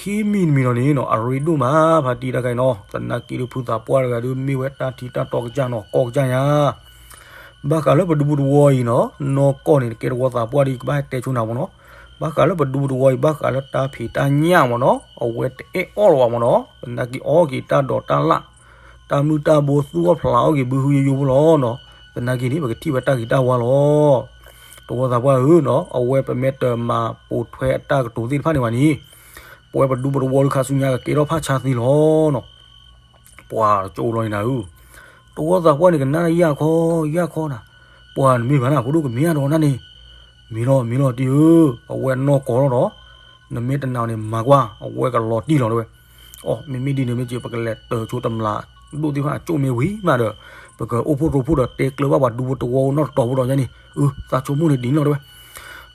ခံမံၤတမံၤလီၤန့ၣ်နီၤ အရ့ဒိၣ်မး ဖါတံၢ်တၢ်ခဲအံၤနီၤ သနာ်က့ဒုး ဖုသးပှၢ်တဂၤဒုး မ့ၢ်ဝဲတၢ်ထံတၢ်တီကစၢ်နီၤ ကီၢ်ကစၢ်ညါ ဘၣ်ဃးလၢပဒူပတဝီအံၤနီၤ နီၢ်ကီၢ်န့ၣ် တကဲတဝီသးပှၢ်ဒီး ကဘၣ်ဟဲတဲဆိနၤမ့ၢ်နီၤ. ဘၣ်ဃးလၢပဒူပတဝီအံၤ ဘၣ်ဃးလၢတၢ်ဖံးတၢ်ညၣ်မ့ၢ်နီၤ အဝဲတအဲၣ်အီၣ်လၢၤဘၣ်မ့ၢ်နီၤ. သနာ်က့အီၣ်က့ၤတၢ်ဒိးတၢ်လၣ် တၢ်မုၢ်တၢ်ဘိ သူၣ်အီၣ်ဖျးအီၣ်က့ၤဘုဟုယိယိဖိလီၤနီၤ. သနာ်က့န့ၣ် ပကထံၣ်ဝဲတၢ်ဂ့ၤတၢ်ဝါလီၤ. တဝီသးပှၢ်ဧၢနီၤ အဝဲပမ့ၢ်တမၤပိာ်ထွဲအတၢ်ကတိၤသ့ၣ်တဖၣ်န့ၣ်ဘၣ်န့ၣ် ပဝဲပဒူပတဝီဒုးခါဆူညါကကဲထီၣ်ဖးဆါသ့လီၤနီၤ. ပှၤတကၠိလီၤန့ၣ်နၤဧၢ တဝီသးပှၢ်န့ၣ် ကနၣ်တၢ်ယၢ်ခီ ယၢ်ခီနၤ. ပှၤနမ့ၢ်ဘၣ်နၤ ဖိဒိၣ်ကမ့ၢ်အါဒီးနၤန့ၣ် မ့ၢ်လီၤ မ့ၢ်လီၤတံၢ်ဧၢ, အဝဲနီၢ်ကီၢ်လီၤဒီး နမ့ၢ်တနာ်အီၤန့ၣ် မၤကွၢ် အဝဲကလီၤတံၢ်လီၤတဲဝဲ. အိ မ့မ့ၢ်ဒ်န့ၣ်မ့ၢ်က့ ပကလဲၤတၢၤဆိတမျးဒိၣ်သ့ၣ်တဖၣ် အကၠိၣ်မ့ၢ်ဝံၤမးဒီး ပကအိၣ်ဖှိၣ်ရိဖှိၣ်ဒီးတဲကျၢၤဘၣ်ပှၤဒူဖိတဝီနီၢ်တတီၤဖိဒီးယါန့ၣ် အၢ သးဆိကမိၣ်န့ၣ်ဒ်န့ၣ်လီၤတဲဝဲ.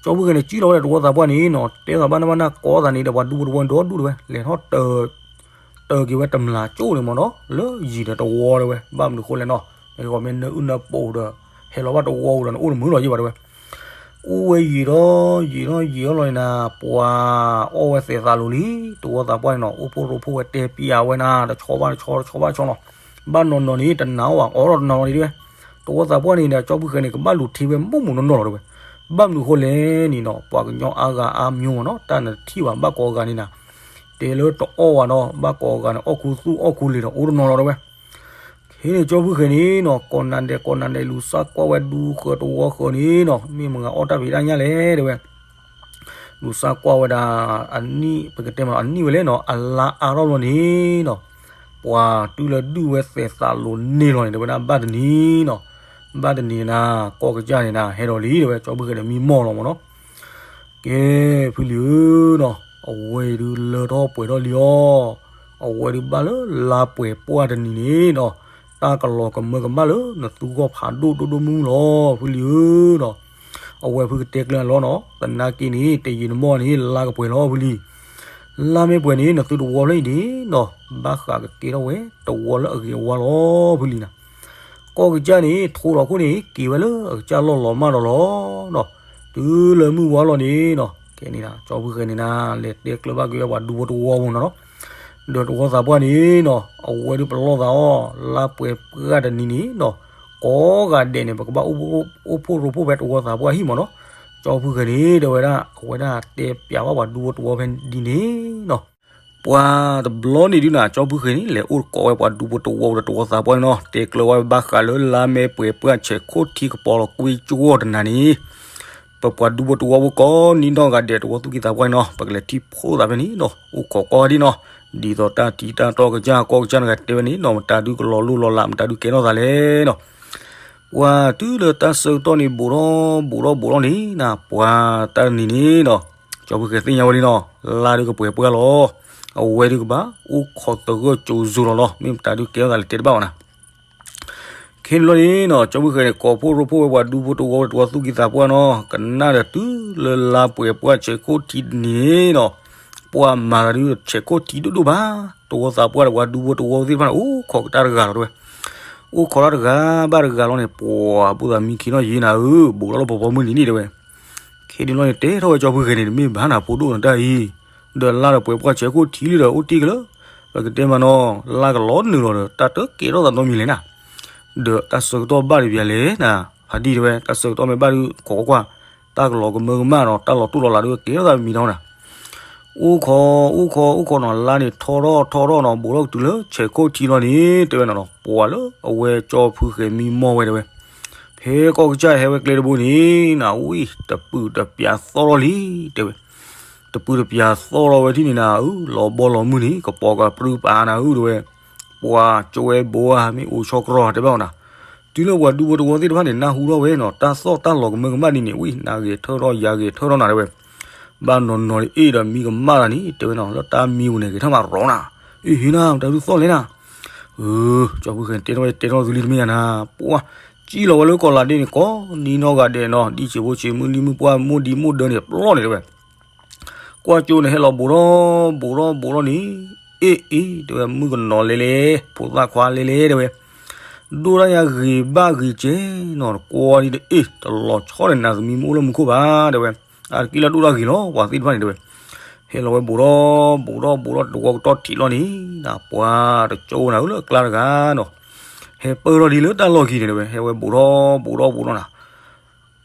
ကၠီဖုဃဲန့ၣ် ကံၣ်လီၤဝဲဒီးတဝီသးပှၢ်န့ၣ်နီၤ တဲသးဘၣ်နၢ်ဘၣ်နၢ်ကိးသးန့ၣ်ဒီးပှၤဒူဖိတဝီဒီဒူၣ်တဲဝဲ လဲၤထီၣ်တၢၤ တၢၤက့ၤဝဲတမျးကၠိၣ်န့ၣ်မ့ၢ်နီၤ လၢယံာ်ဒီးတဝီတဲဝဲ ဘၣ်မနုၤဃိလဲၣ်နီၤ မ့ၢ်ဂီၤမ့ၢ်နၢအုၣ်နၢပီၣ်ဒီး ဟဲလီၤဘၣ်တဝီဧိၤဒီး နအိၣ်တမုာ်လီၤယံာ်ဘၣ်တဲဝဲ. အိၣ်ဝဲယံာ်ဒီး ယံာ်ဒီးယံာ်ဒီးလီၤန့ၣ်နၤ ပှၤအီၣ်ဝဲသဲးသးလိၤလံ တဝီသးပှၢ်န့ၣ်နီၤ အိၣ်ဖှိၣ်ရိဖှိၣ်ဝဲတဲပျးဝဲနၤ တဆီဘၣ်တဆီ တဆီဘၣ်တဆီနီၤ ဘၣ်နီၢ်နီၢ်န့ၣ် တနာ်အီၣ်ဘၣ် အီၣ်ထီၣ်တနီၤလီၤဒ်တဲဝဲ. တဝီသးပှၢ်န့ၣ်ဒီး ကၠီဖုဃဲန့ၣ် ကဘၣ်လူၤထံဝဲမိၢ်မိၢ်နီၢ်နီၢ်လီၤတဲဝဲ. ဘၣ်မနုၤဃိလဲၣ်န့ၣ်နီၤ ပှၤကညီအါဂၤအါမံၤမ့ၢ်နီၤ တၢ်နတထံၣ်ဘၣ်ဘၣ်ကိးဂၤန့ၣ်နၤ တဲလၢတအီၣ်ဘၣ်ဒီး ဘၣ်ကိးဂၤန့ၣ် အီၣ်ခူသူၣ်အီၣ်ခူလံၤဒီး အိၣ်တနီၤလီၤတဲဝဲ. ခဲန့ၣ် ကၠီဖုဃဲန့ၣ်နီၤ ကိးနၤဒဲးကိးနၤဒဲး လူၤစၢ်ကွၢ်ဝဲဒူဃၢၤတဝီဃၢၤန့ၣ်နီၤ မ့ၢ်မတၤဂၤအီၣ်တၢ်ဖံးတၢ်ညၣ်လဲၣ်တဲဝဲ. လူၤစၢ်ကွၢ်ဝဲဒၣ် အနံၣ် ပကတဲမ့ၢ်နီၤ အနံၣ်ဝဲလဲၣ်နီၤ အလါအါထီၣ်လီၤန့ၣ်နီၤ ပှၤတုၤလၢဒုၣ်ဝဲသဲးသးလိၤန့ၢ်လီၤန့ၣ် တဲဝဲဒၣ်ဘၣ်တနံၤနီၤ ဘၣ်တနံၤနၤ ကီၢ်ကစၢ်န့ၣ်နၤ ဟဲဒီးလံတဲဝဲ ကၠီဖုဃဲန့ၣ်မံမီၢ်လီၤမ့ၢ်နီၤ. ကဲ ဖုလံၤဧၢနီၤ အဝဲအံၤဒုးလၢထီၣ်ပှဲၤထီၣ်လံအီၤ အဝဲဒုးဘၣ်လၢလါပှဲၤပှၢ်တနံၤန့ၣ်နီၤ တၢ်ကလီၤကမၢကမၣ်လၢနသူဂီၢ်ဖးဒိၣ်ဒိၣ်ဒိၣ်မုၢ်မုၢ်လီၤ ဖုလံၤဧၢနီၤ. အဝဲဖုကတဲကျၢၤလီၤနီၤ သနာ်က့န့ၣ် တယံာ်တမီၢ်န့ၣ် လါကပှဲၤလီၤဖုလံၤ. လါမ့ၢ်ပှဲၤန့ၣ် နသုတဝီဖျၢၣ်အံၤန့ၣ်နီၤ ဘၣ်ဃးကကဲထီၣ်ဝဲ တဝီလၢအဂ့ၤအဝါလီၤဖုလံၤနၤ. ကီၢ်ကစၢ်န့ၣ် ထိးလီၤခိၣ်န့ၣ် က့ၤဝဲလၢအကစၢ်လီၢ်လီၤမၢ်ဒီးလီၤနီၤ. တုၤလၢမုၢ်ဝါလီၤန့ၣ်နီၤ ကဲန့ၣ်နၤ ကၠီဖုဃဲန့ၣ်နၤ လဲၤတဲကျၢၤဘၣ်က့ၤဝဲပှၤဒူဖိတဝီမ့ၢ်နီၤ. ဒီးတဝီသးပှၢ်န့ၣ်နီၤ အဝဲဒုးပလီၢ်သးအီၤ လါပှဲၤပှၢ်တနံၤန့ၣ်နီၤ ကိးဂၤဒဲးန့ၣ် ပကဘၣ်အိၣ်ဖှိၣ်ရိဖှိၣ်ဖဲတဝီသးပှၢ်ဟံၣ်မ့ၢ်နီၤ. ကၠီဖုဃဲန့ၣ် တဲဝဲဒၣ် အဝဲဒၣ်တဲပျးဘၣ်ပှၤဒူဖိတဝီဖဲဒ်န့ၣ်နီၤ. ပှၤတဘျီန့ၣ်ဒုးနၤ ကၠီဖုဃဲန့ၣ် လဲၤအိၣ်ကိးဝဲပှၤဒူဖိတဝီဒီးတဝီသးပှၢ်န့ၣ်နီၤ တဲကျၢၤဝဲဘၣ်ဃးလၢလါမ့ၢ်ပှဲၤပှၢ်ဆဲးခိၣ်ထံကပီၤလီၤကွံကၠိတနၤန့ၣ် ပပှၤဒူဖိတဝီဖိကိးနံၤနီၢ်ဂၤဒဲး တဝီသူၣ်ကံၢ်သးပှၢ်န့ၣ်နီၤ ပကလဲၤထံၣ်ဖိသးဖဲန့ၣ်နီၤ အိၣ်ခိးကိးဂၤဒဲးနီၤ ဒ်သိးတၢ်ထံတၢ်တီကစၢ် ကီၢ်ကစၢ်န့ၣ်ဂၤတဲဝဲန့ၣ်နီၤ မတၤဒုးကလီၤလိၢ်လီၤလး မတၤဒုးကဲထီၣ်သးလဲၣ်နီၤ. ပှၤတုၤလၢတၢ်ဆၢကတီၢ်န့ၣ် ဘူးထီၣ်ဘူးထီၣ်ဘူးထီၣ်န့ၣ်နၤ ပှၤတၢ်တနံၤန့ၣ်နီၤ ကၠီဖုဃဲသ့ၣ်ညါဝဲလံနီၤ လါဒုးကပှဲၤပှၢ်လီၤ အဝဲဒုးကဘၣ်အိၣ်ခိးသဂၢၢ်ကၠိၤစိၤလီၤနီၤ မ့ၢ်မတၤဒုးကဲထီၣ်သးလဲၣ်တဲတဘၣ်ဘၣ်နၤ ခဲန့ၣ်လီၤန့ၣ်နီၤ ကၠီဖုဃဲန့ၣ် ကိးဖှိၣ်ရိဖှိၣ်ဝဲပှၤဒူဖိတဝီဒီးတဝီသူၣ်ကံၢ်သးပှၢ်နီၤ ကနၣ်ဒီးတုၤလၢလါပှဲၤပှၢ်ဆဲးခိၣ်ထံတနံၤန့ၣ်နီၤ ပှၤမၤသးဒုးဆဲးခိၣ်ထံဒိၣ်ဒိၣ်ဘၣ် တဝီသးပှၢ်ဒီးပှၤဒူဖိတဝီသ့ၣ်တဖၣ်န့ၣ် အိၣ်ခိးကတၢၢ်တဂၤလီၤတဲဝဲ အိၣ်ခိးတၢ်တဂၤဘၣ်တဂၤလီၤန့ၣ် ပှၤဘၣ်သးမံခံနီၣ်ယံာ်နၤဧၢ ဘူးထီၣ်လၢပှၤပိာ်မုၣ်လံန့ၣ်တဲဝဲ ခဲန့ၣ်လီၤန့ၣ် တဲထီၣ်ဝဲကၠီဖုဃဲန့ၣ် တမ့ၢ်ဘၣ်နၤဖိဒိၣ်နတၢ်အံၤ ဒီးလါဒီးပှဲၤပှၢ်ဆဲးခိၣ်ထံလံဒီး အိၣ်တ့ၢ်ကလၢာ် ပကတဲမးနီၤ လါကလီၤနုာ်လီၤဒီး တၢ်တကဲထီၣ်သးနီတမံၤလဲၣ်နၤ ဒီးတၢ်ဆၢကတီၢ်ဘၣ်ဒံးပယၤလဲၣ်နၤ ဖါတံၢ်တဲဝဲ တၢ်ဆၢကတီၢ်မ့ၢ်ဘၣ်ဒုး ခိးကွၢ်ကွၢ် တၢ်ကလီၤကမၢကမၣ်ဒီး တၢ်လီၤတိၢ်လီၤလးဒုးကဲထီၣ်သးမံၤနီၤနၤ အိၣ်ခိး အိၣ်ခိး အိၣ်ခိးနီၤ လါန့ၣ်ထီထီၣ်ထီထီၣ်နီၤ ဘူးထီၣ်ကတုၤလၢဆဲးခိၣ်ထံလီၤန့ၣ် တဲဝဲနီၤနီၤ ပှၤလၢအဝဲကၠီဖုဃဲမံမီၢ်ဝဲတဲဝဲ ဖဲကီၢ်ကစၢ်ဟဲဝဲကျဲတဘိန့ၣ် နဝံၣ် တပုၢ်တပျးသီၣ်ထီၣ်လံ တဲဝဲ တပုၢ်တပျးသီၣ်ထီၣ်ဝဲထံၣ်န့ၣ်နၤဧၢ လီၤဘီလီၤမုၢ်န့ၣ် ကပီၤကပြုၢ်ပာ်နၤဧၢ တဲဝဲ ပှၤကၠိဝဲဘိဧါ မ့ၢ်အိၣ်ဆီတြီၤတဲဘၣ်နၤ တုၤလၢပှၤဒူဖိတဝီသ့ၣ်တဖၣ်န့ၣ် နၢ်ဟူထီၣ်ဝဲနီၤ တၢ်သီၣ်တၢ်လီၤကမၢကမၣ်ဒ်န့ၣ် ဝံၣ် နဂဲၤထၢၣ်ထီၣ် ယၤဂဲၤထၢၣ်ထီၣ်နၤတဲဝဲ ဘၣ်နီၤနီၤအ့ၣ်ဒီးမံကမၣ်တၢ်န့ၣ် တဲဝဲနီၤ လၢတၢ်မံပူၤန့ၣ် ဂဲၤထၢၣ်မးရီၤနၤ အ့ၣ်ဟ့နၤ မတၤဒုးသီၣ်လဲၣ်နၤ အၢ ကၠီဖုဃဲတဲထီၣ်ဝဲ တဲထီၣ်သုလံတမ့ၢ်ယၤနၤ ပှၤ ကံၣ်လီၤဝဲလၢကီၢ်လးဒ့န့ၣ် ကိးနံၤနီၢ်ဂၤဒဲးနီၤ ဒ်ဆံးဖိဆံးမုၢ်လံမုၢ်ပှၢ် မိၢ်ဒံမိၢ်ဒၢန့ၣ် ပျီၢ်န့ၣ်တဲဝဲ ကွၢ်ကၠိန့ၣ် ဟဲလီၤဘူးထီၣ်ဘူးထီၣ်ဘူးထီၣ်န့ၣ် အ့ၣ်အ့ၣ် တဲဝဲ မုၣ်ကနီၤလဲၤလဲၤ ဖိသၣ်ခွါလဲၤလဲၤတဲဝဲ ဒိၣ်ဒၣ်ယၤဂ့ၤဘၣ်ဂ့ၤကဲနီၤ, ကွၢ်ဒ်တအ့ၣ် တလီၤဆီန့ၣ် နၤသမံမ့ၢ်အိၣ်လၢမူခိၣ်ဘၣ် တဲဝဲ. အါတက့ၢ်လၢဒိၣ်ဒၣ်ဂ့ၤလီၤ ပှၤသ့ၣ်တဖၣ်န့ၣ် တဲဝဲ. ဟဲလီၤဝဲဘူးထီၣ်ဘူးထီၣ်ဘူးထီၣ်တဝီကတီၢ်ထံးလီၤန့ၣ် ပှၤတကၠိနၤဧၢလၢကျါတဂၤနီၤ, ဟဲပၢၢ်ထီၣ်ဒ်လၢတၢ်လီၢ်ခံန့ၣ် တဲဝဲ. ဟဲဝဲဘူးထီၣ်ဘူးထီၣ်ဘူးထီၣ်နၤ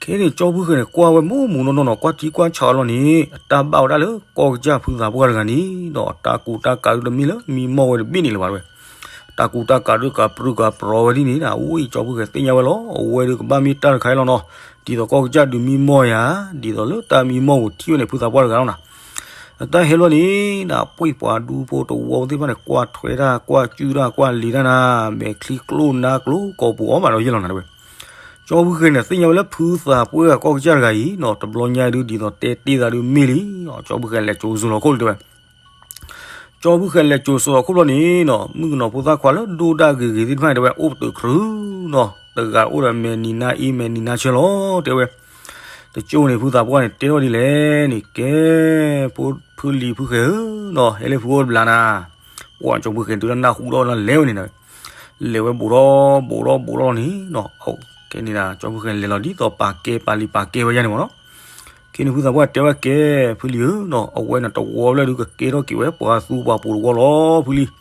ခဲန့ၣ် ကၠီဖုဃဲၤန့ၣ် ကွၢ်ဝဲမူမူနီၢ်နီၢ်နီၤ, ကွၢ်ထံကွၢ်ဆးအလီၢ်န့ၣ် အတၢ်ဘၣ်ဝဲဒၣ်လၢကီၢ်ကစၢ်ဖုသးပှၢ်တဂၤန့ၣ်ဒီး တၢ်ကူတၢ်ကၤဒုတမ့ၢ်လၢမံမီၢ်ဝဲတဘ့ၣ်န့ၣ်လၢၤဘၣ် တဲဝဲ. တၢ်ကူတၢ်ကၤဒုကၤပြူၢ်ကၤပြီၤဝဲဒ်န့ၣ် အဝဲ ကၠီဖုဃဲၤသ့ၣ်ညါဝဲလီၤ. အဝဲဒုကဘၣ်မ့ၢ်တၢ်တခါအံၤလီၤနီၤ, ဒ်သိးကီၢ်ကစၢ်ဒုးမံမီၢ်ယၤ, ဒ်သိးလၢတၢ်မံမီၢ်ပူၤထံၣ်ဝဲန့ၣ် ဖုသးပှၢ်တဂၤလီၤနၤ. အတၢ်ဟဲလီၤန့ၣ် နၤပှ့ၤပှၤဒူဖိတဝီသ့ၣ်တဖၣ်န့ၣ် ကွၢ်ထွဲတၢ် ကွၢ်စုၣ်တၢ် ကွၢ်လံၤတၢ်နၤ, မဲာ်ချံကျိၣ်နါကျိၤကိာ်ပူၤအီၣ်မးဒီးယဲၢ်လီၤနၤ တဲဝဲ. ကၠီဖုဃဲၤန့ၣ် သ့ၣ်ညါဝဲလၢဖုသးပှၢ်ကီၢ်ကစၢ်တဂၤအံၤနီၤ, တဘျီညါဒုဒ်သိးတဲတ့ၢ်သးဒုမ့ၢ်လံ, ကၠီဖုဃဲၤလဲၤစိာ်စိၤလီၤခိၣ်လံ တဲဝဲ. ကၠီဖုဃဲၤလဲၤစိာ်စိၤလီၤခိၣ်ဘျီန့ၣ်နီၤ, မုၣ်ကနီၤဖိသၣ်ခွါလၢဒိၣ်ဒၣ်ဂ့ၤဂ့ၤသ့ၣ်တဖၣ်န့ၣ် တဲဝဲ အိၣ်ပတုာ်ချုးနီၤ, တဂၤအိၣ်ဒီးမဲာ်နံၤနါအ့ မဲာ်နံၤနါဆၢလီၤ တဲဝဲ. တကၠိန့ၣ် ဖုသးပှၢ်န့ၣ် တဲထီၣ်ဒ်လဲၣ်န့ၣ် ကဲ ဖိဖုလံၤဖုဃဲၤဧၢနီၤ, ဟဲလၢဖုအိၣ်တဘျီနၤ, ပှၤကၠီဖုဃဲၤတုၤလၢနၢ်ဟူဒီးလၢလဲၤဝဲန့ၣ်နၤ, လဲၤဝဲဘူးထီၣ်ဘူးထီၣ်ဘူးထီၣ်န့ၣ်နီၤ, ကဲန့ၣ်ဒၣ် ကၠီဖုဃဲၤလဲၤလီၤဒ်သိးပာ်ကဲပာ်လံၤပာ်ကဲဝဲယါန့ၣ်မ့ၢ်နီၤ. ခဲန့ၣ် ဖုသးပှၢ်တဲဝဲ ကဲ ဖုလံၤဧၢနီၤ, အဝဲန့ၣ်တဝီဖျၢၣ်ဒုးကကဲထီၣ်က့ၤဝဲ ပှၤသူပှၤပူၤတဝီလီၤ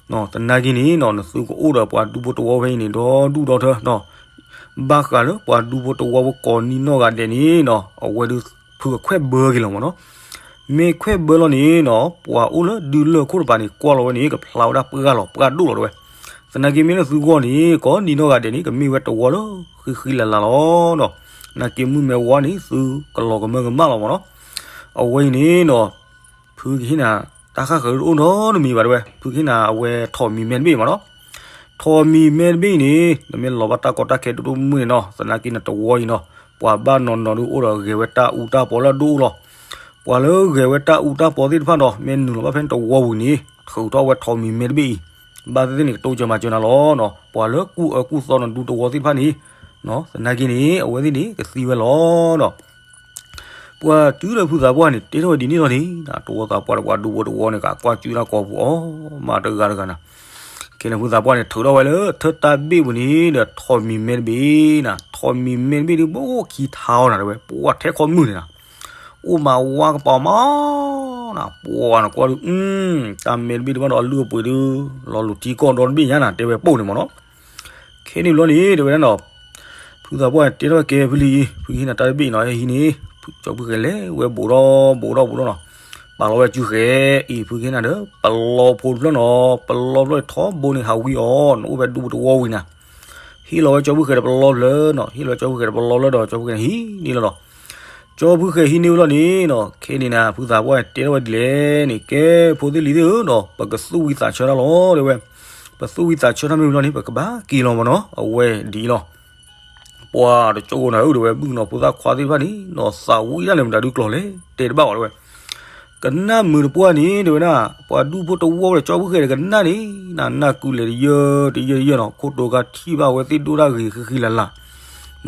ဖုလံၤ သနာ်က့န့ၣ်နီၤ, နသုကအိၣ်ဒီးပှၤဒူဖိတဝီဖဲအံၤန့ၣ် ဒီဒူၣ်ဒီထၢနီၤ, ဘၣ်ဃးလၢပှၤဒူဖိတဝီဖိကိးနံၤနီၢ်ဂၤဒဲးန့ၣ်နီၤ, အဝဲဒုးဖုကခွဲးဘၢက့ၤလီၤမ့ၢ်နီၤ. မ့ၢ်ခွဲးဘၢလီၤန့ၣ်နီၤ, ပှၤအိၣ်လၢဒုးလၢၢ်ခိၣ်တပၤန့ၣ် ကွၢ်လီၤဝဲန့ၣ် ကဖျါဝဲဒၣ်ပှၢ်လီၤ ပှၢ်ဒိၣ်လီၤ တဲဝဲ. သနာ်က့မ့ၢ်လၢသုဂီၢ်န့ၣ် ကိးနံၤနီၢ်ဂၤဒဲးန့ၣ် ကမ့ၢ်ဝဲတဝီလၢဃံဃံလၤလၤလီၤနီၤ. သနာ်က့မုၢ်မ့ၢ်ဝါန့ၣ် သုကလီၤကမၢကမၣ်လီၤမ့ၢ်နီၤ. အဝဲအံၤန့ၣ်နီၤ ဖုကဟ့ၣ်နၤ တၢ်ဃၣ်ဃၢၤတအိၣ်နီတမံၤဘၣ် တဲဝဲ, ဖုကဟ့ၣ်နၤအဝဲထိးမံၤမဲတဘ့ၣ်မ့ၢ်နီၤ. ထိးမံၤမဲတဘ့ၣ်အံၤန့ၣ် နမ့ၢ်လီၤဘၣ်တၢ်ကီတၢ်ခဲဒိၣ်ဒိၣ်မုၢ်န့ၣ်နီၤ, သနာ်က့နတဝီအံၤနီၤ, ပှၤဘၣ်နီၤနီၤဒုးအိၣ်ဒီးဂဲၤဝဲတၢ်အူတၢ်ပီလၢအဒိၣ်အလီၢ်. ပှၤလၢဂဲၤဝဲတၢ်အူတၢ်ပီသ့ၣ်တဖၣ်ဒီး မ့ၢ်နုာ်လီၤဘၣ်ဖဲနတဝီပူၤန့ၣ် ထုးထီၣ်ဝဲထိးမံၤမဲတဘ့ၣ်အံၤ, ဘၣ်သ့ၣ်သ့ၣ်န့ၣ် ကတိစၢၤမၤစၢၤနၤလီၤနီၤ. ပှၤလၢကူၣ်အၢကူၣ်သီနဒူတဝီသ့ၣ်တဖၣ်န့ၣ် သနာ်က့န့ၣ် အဝဲသ့ၣ်န့ၣ် ကသံဝဲလီၤနီၤ. ပှၤတုၤလၢဖုသးပှၢ်န့ၣ် တဲထီၣ်ဝဲဒ်န့ၣ်လီၤန့ၣ်, တဝီသးပှၢ်ဒီးပှၤဒူဖိတဝီန့ၣ် ကကွၢ်စုၣ်တၢ်ကိးပူၤအီၣ်မးတဂၤတဂၤနၤ. ခဲန့ၣ် ဖုသးပှၢ်န့ၣ် ထုးထီၣ်ဝဲလၢထၢတၢ်ဘ့ၣ်ပူၤန့ၣ်ဒီး ထိးမံၤမဲတဘ့ၣ်နၤ, ထိးမံၤမဲတဘ့ၣ်ဒုး ဘိခံထါအီၤနၤ တဲဝဲ, ပှၤထဲခီမုၢ်န့ၣ်နၤ, အိၣ်မးဝါကပၤမးနၤ, ပှၤနကွၢ်ဒုး တၢ်မဲတဘ့ၣ်တဖၣ်ဒီးအလုၢ်အပှ့ၤဒုး လီၤလိၤထံကီၢ်ဒီတဘ့ၣ်ညါနၤ တဲဝဲပိၢ်န့ၣ်မ့ၢ်နီၤ. ခဲန့ၣ်ဘျီန့ၣ် တဲဝဲဒၣ်နီၤ, ဖုသးပှၢ်တဲထီၣ်ကဲဖုလံၤအံၤ, ဖုကဟ့ၣ်နၤတၢ်တဘ့ၣ်နီၤ, ဟဲဟံးန့ၣ်, ကၠီဖုဃဲၤလဲၤဝဲဘူးဒီးဘူးဒီးဘူးဒီးနီၤ, ပာ်လီၤဝဲစုဃဲၤအံၤ ဖုကဟ့ၣ်နၤဒီး ပလီဖိတဖျၢၣ်နီၤ, ပလီဖျၢၣ်ထီဘိန့ၣ်ဟးဝံၤအီၤ, နအိၣ်ဖဲဒူပတဝီဝံၤနၤ. ဟ့ၣ်လီၤဝဲကၠီဖုဃဲၤဒီးပလီဖျၢၣ်နီၤ, ဟ့ၣ်လီၤကၠီဖုဃဲၤဒီးပလီဖျၢၣ်ဒီး ကၠီဖုဃဲၤန့ၣ်ဟံးန့ၢ်လီၤနီၤ. ကၠီဖုဃဲၤဟံးန့ၢ်ဝဲလီၤန့ၣ်နီၤ, ခဲန့ၣ်နၤ ဖုသးပှၢ်တဲထီၣ်ဝဲဒ်လဲၣ်န့ၣ်, ကဲ ဖိသ့ၣ်လံၤသ့ၣ်ဧၢနီၤ, ပကသူၣ်ဝံသးဆၢတၢ်လီၤ တဲဝဲ. ပသူၣ်ဝံသးဆၢတၢ်မ့ၢ်ဝံၤလီၤန့ၣ် ပကဘၣ်က့ၤလီၤမ့ၢ်နီၤ, အဝဲဒ်အံၤလီၤ. ပှၤတကၠိနီၤဧၢ တဲဝဲ, မုၣ်ကနီၤဖိသၣ်ခွါသ့ၣ်တဖၣ်န့ၣ်နီၤ, သးဝံၣ်တၢ်န့ၣ် မတၤဒုးကျိၤလဲၣ် တဲတဘၣ်ဘၣ် တဲဝဲ. ကနၣ်မုာ်တပှၢ်န့ၣ် တဲဝဲဒၣ်, ပှၤဒူဖိတဝီဒီးကၠီဖုဃဲၤဒီးကနၣ်န့ၣ်နၤ, နၢ်ကုလဲၤတယၢတယၢတယၢနီၤ, ခိၣ်တိၤခါထံၣ်ဘၣ်ဝဲသ့ၣ်ဒိၣ်တၢ်ဂ့ၤဃံဃံလၤလၤ,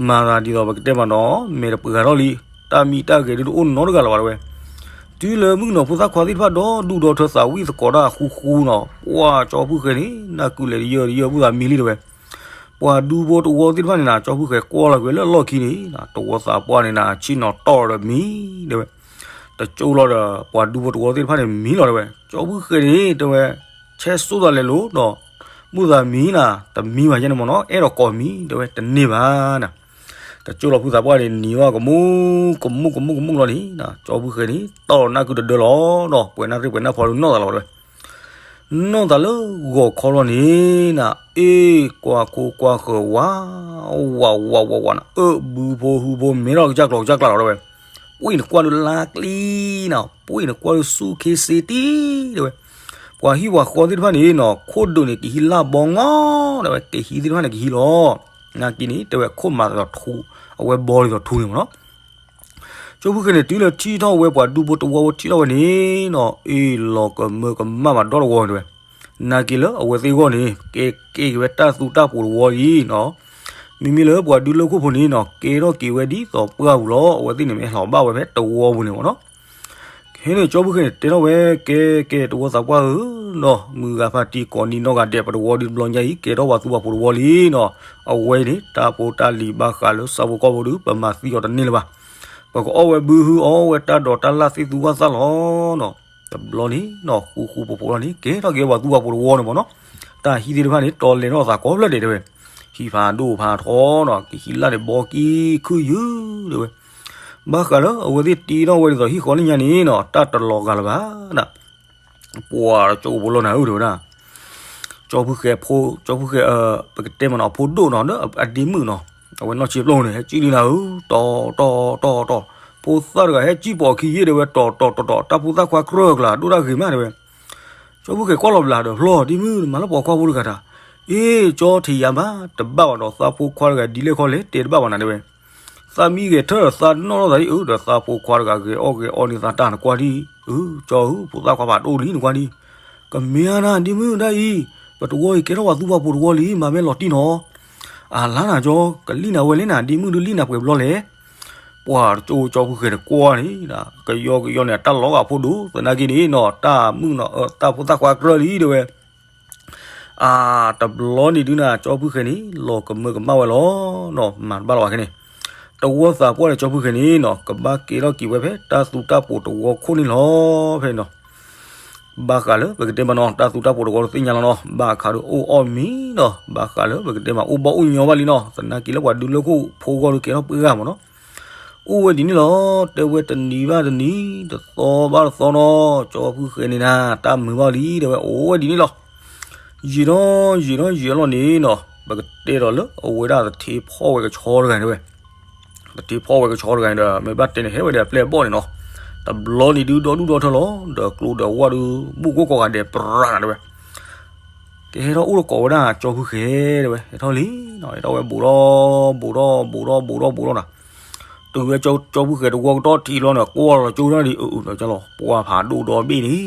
မၤသးဒ်သိးပကတဲမးနီၤ, မဲာ်တပှဲၤဃာ်ထီၣ်လံ, တၢ်မံတၢ်ဂဲၤဒုးတအိၣ်နီတဂၤလၢၤဘၣ် တဲဝဲ. တုၤလၢမုၣ်ကနီၤဖိသၣ်ခွါသ့ၣ်တဖၣ်ဒီးဒူၣ်ဒီထၢသးဝံၣ်သကိးတၢ်ဃူဃူနီၤ, ပှၤကၠီဖုဃဲၤန့ၣ် နၢ်ကုလဲၤတယၢတယၢ ဘူၣ်သးမံလံ တဲဝဲ. ပှၤဒူဖိတဝီသ့ၣ်တဖၣ်န့ၣ်နၤ, ကၠီဖုဃဲၤကွၢ်လီၤက့ၤဝဲလၢအလီၢ်ခံန့ၣ်နၤ, တဝီသးပှၢ်န့ၣ်နၤ, ဆ့ၣ်နီၤတီၢ်ဒီးမံ, တဲဝဲ. တကၠိလီၤဒီး ပှၤဒူဖိတဝီသ့ၣ်တဖၣ်န့ၣ်မံလီၤ တဲဝဲ. ကၠီဖုဃဲၤန့ၣ် တဲဝဲ, ဆဲးစိၣ်သးလဲၤလိၤဒီး ဘူၣ်သးမံနၤ, တမံဘၣ်ယဲန့ၣ်မ့ၢ်နီၤ, အဲၣ်ဒိးကိးမံ တဲဝဲ, တန့ၢ်ဘၣ်နၤ. တကၠိလီၤဖုသးပှၢ်န့ၣ် နံၤဝဲကမူၣ်ကမူၣ်ကမူၣ်ကမူၣ်လီၤန့ၣ်နၤ, ကၠီဖုဃဲၤန့ၣ် တီၢ်လီၤနၢ်ကုတဒၢလီၤဒီး ပှဲၤနၢ်သ့ၣ်ပှဲၤနၢ်ဖီဒုးနီၢ်သးလီၤ တဲဝဲ. နီၢ်သးလၢဂီၤခီလီၤန့ၣ်နၤ, အ့ၣ် ကွၢ်ခိကွၢ်ဃၢၤဝး, ဝးဝးဝးဝးနၤ, အၢၣ် ဘုဖိဟုဖိ မဲထီၣ်ကစၢ်ကျီၤကစၢ်ကျါလီၤ တဲဝဲ. ပှ့ၤနကွၢ်ဒုးလါကျံနၤ, ပှ့ၤနကွၢ်ဒုးဆူၣ်ခ့စ့တံၢ် တဲဝဲ. ပှၤဟံၣ်ပှၤဃီသ့ၣ်တဖၣ်န့ၣ်နၤ, ခိၣ်ဒုးန့ၣ်ကဟံးလၢဘီငီ တဲဝဲ, ကဟံးသ့ၣ်တဖၣ်န့ၣ်ကဟံးလီၤ. နာ်က့န့ၣ် တဲဝဲ ခိၣ်မၤသးထူ, အဝဲဘီဒ်သိးထူန့ၣ်မ့ၢ်နီၤ. ကၠိဖုဃဲၤန့ၣ် တုၤလၢထံၣ်ထီၣ်ဝဲပှၤဒူဖိတဝီဖိထံၣ်ထီၣ်ဝဲန့ၣ်နၤ, အ့ၣ် လီၤကမၢကမၣ်ဘၣ်ဒီတဝီ တဲဝဲ. နာ်က့လၢအဝဲသ့ၣ်အဂီၢ်န့ၣ် ကဲကဲက့ၤဝဲတၢ်သူတၢ်ပူၤတဝီအံၤနၤ, မ့မ့ၢ်လၢပှၤဒူလၢၢ်ခိၣ်ဖိန့ၣ်နၤ, ကဲထီၣ်က့ၤဝဲဒ်သိးပှၢ်ပူၤလီၤ. အဝဲသ့ၣ်န့ၣ် မ့ၢ်ဟဲလီၤဘၣ်ဝဲဖဲတဝီပူၤန့ၣ်မ့ၢ်နီၤ. ခဲန့ၣ် ကၠိဖုဃဲၤန့ၣ် တဲထီၣ်ဝဲ ကဲကဲ တဝီသးပှၢ်ဧၢ နီၢ်မုၢ်ဂၤဖါတံၢ်ကိးနံၤနီၢ်ဂၤဒဲး ပတဝီဒုးတဘျီညါအံၤ ကဲထီၣ်ပှၤသူပှၤဖိတဝီလံနီၤ. အဝဲန့ၣ် တၢ်ဖိတၢ်လံၤဘၣ်ဃးလၢဆၣ်ဖိကီၢ်ဖိဒုး ပမၤသံအီၤတန့ၢ်လၢၤဘၣ်. ပကအီၣ်ဝဲဘုဟုအီၣ်ဝဲတၢ်ဒိးတၢ်လၢ်သ့ၣ်သူဝၣ်သၣ်လီၤနီၤ. တဘျီန့ၣ်နီၤ ဃူဃူဖိးဖိးလီၤန့ၣ် ကဲထီၣ်က့ၤပှၤသူပှၤဖိတဝီန့ၣ်မ့ၢ်နီၤ. တၢ်ဟံးသ့ၣ်တဖၣ်န့ၣ် တီလဲၤထီၣ်သးကိးဖျၢၣ်ဒဲးတဲဝဲ, ဟံးဖးဒိၣ်ဖးထီနီၤ ကဟံးလၢ်န့ၣ်ဘီကံခုၣ်ယုၢ်တဲဝဲ. ဘၣ်ဃးလၢအဝဲသ့ၣ်တ့ထီၣ်ဝဲဒ်သိးဟံၣ်ဃီလၢညါန့ၣ်နီၤ တၢ်တလီၤဂာ်လၢၤဘၣ်နၤ. ပှၤတကၠိဖိလီၤနၤဧၢ တဲဝဲဒၣ်. ကၠီဖုဃဲၤဖိ, ကၠီဖုဃဲၤ, ပကတဲမးနီၤ အဖိဒိၣ်နီၤ လၢအဒ့မုၣ်နီၤ, အဝဲနီၢ်ဆံးပျိန့ၣ် ဟဲကံၣ်လံနၤဧၢ, တီတီတီတီ, ဖိသၣ်တဂၤဟဲကံၣ်ပိာ်အခံယ့ၣ်တဲဝဲ တီတီတီတီ, တၢ်ဖိသၣ်ခွါကြၢၢ်ကျါ ဒိၣ်တၢ်ဂ့ၤမးတဲဝဲ. ကၠီဖုဃဲၤကွၢ်လီၤဘျးဒီး ဖျီ ဒ့မုၣ် နမၤလၢပှၤကွၢ်ဖိတဂၤတၢ်, အ့ ကၠီထံးယၤဘၣ် တဘၣ်ဘၣ်ဒီး သးဖိခွါတဂၤဒ်လဲၣ်ခီလဲၣ် တဲတဘၣ်ဘၣ်နၤတဲဝဲ. သးမံဂဲၤထၢၣ်ဒီးသးနီၣ်ထီၣ်သးဒ်အုး ဒီးသးဖိခွါတဂၤဂဲၤအီၣ်ဂဲၤအီန့ၢ်သးတၢ်နကွၢ်ဒံး, အုး ကၠီဧၢ ဖိသၣ်ခွါဖးဒိၣ်လံနကွၢ်ဒံး, ကမ့ၢ်ဧါနၤ ဒ့မုၣ်ဒၣ်အံၤ, ပတဝီအံၤကဲထီၣ်ပှၤသူပှၤဖိတဝီလံ မၤမ့ၢ်လီၤတံၢ်နီၤ, အလါနၤကၠီ ကလံၣ်နၤဝဲလဲၣ်နၤ ဒ့မုၣ်ဒုးလံၣ်နၤပှဲၤဘျီလဲၣ်. ပှၤတကၠိကၠီဖုဃဲၤတကွၢ်န့ၣ်, ကယီကယီန့ၣ် အတၢ်လီၤဂာ်ဖိဒိၣ် သနာ်က့န့ၣ်နီၤ တၢ်မုၣ်နီၤ တၢ်ဖိသၣ်ခွါကြၢၢ်လံတဲဝဲ. အါ တဘျီန့ၣ်ဒုးနၤ ကၠီဖုဃဲၤန့ၣ် လီၤကမၢကမၣ်ဝဲလီၤနီၤ မၤတဘၣ်လီၤဘၣ်ခဲန့ၣ်, တဝီသးပှၢ်ဒီးကၠီဖုဃဲၤန့ၣ်နီၤ ကဘၣ်ကဲထီၣ်က့ၤဝဲဖဲတၢ်သူတၢ်ပိးတဝီခိၣ်န့ၣ်လီၤ ဖဲန့ၣ်နီၤ. ဘၣ်ဃးလၢပကတဲမးနီၤ တၢ်သူတၢ်ပိးတဝီတသ့ၣ်ညါလီၤနီၤ ဘၣ်အခါဒုးအိၣ်အီၣ်မံနီၤ ဘၣ်ဃးလၢပကတဲမး အိၣ်ဘီၣ်အိၣ်ညီဘၣ်လံနီၤ သနာ်က့လၢပှၤဒုးလၢခိၣ်ဖိဂီၢ်ဒုးကဲထီၣ်ပှၢ်မးနီၤ. အိၣ်ဝဲဒ်န့ၣ်လီၤ တဲဝဲတနံၤဘၣ်တနံၤ တသီဘၣ်တသီနီၤ ကၠီဖုဃဲၤန့ၣ်နၤ တၢ်မုာ်ဘၣ်လံ တဲဝဲအိၣ်ဝဲဒ်န့ၣ်လီၤ. ယံာ်ဒီးယံာ်ဒီးယံာ်အလီၢ်န့ၣ်နီၤ ပကတဲဒီးလၢအဝဲဒၣ်သထ့ဖီၣ်ဝဲကဆီတဂၤန့ၣ်ဝဲ, သထ့ဖီၣ်ဝဲကဆီတဂၤန့ၣ်ဒီး မ့ၢ်ဘၣ်တဲန့ၣ် ဟဲဝဲဒီးအပျဲၢ်အဘီၣ်န့ၣ်နီၤ, တဘျီန့ၣ်ဒုးဒီဒူၣ်ဒီထၢလီၤ ဒီးကျိဒီးဝၣ်ဒုး ဘူၣ်ကိၢ်ကိးဂၤဒဲးပြးနၤတဲဝဲ. ကဟဲထီၣ်အိၣ်တကိးဝဲဒၣ်ကၠီဖုဃဲၤတဲဝဲ ဟဲထီၣ်လံနီၤ ဟဲထီၣ်ဝဲဘူးဒီးဘူးဒီးဘူးဒီးဘူးဒီးဘူးဒီးနၤ, တုၤဝဲကၠီဖုဃဲၤတဝီကတီၢ်ထံးလီၤန့ၣ် ကွၢ်လီၤကၠိတၢ်ဒ်အုးအုးဒီးကၠီလီၤ ပှၢ်ဖးဒိၣ်ဒီဘ့ၣ်န့ၣ် လီ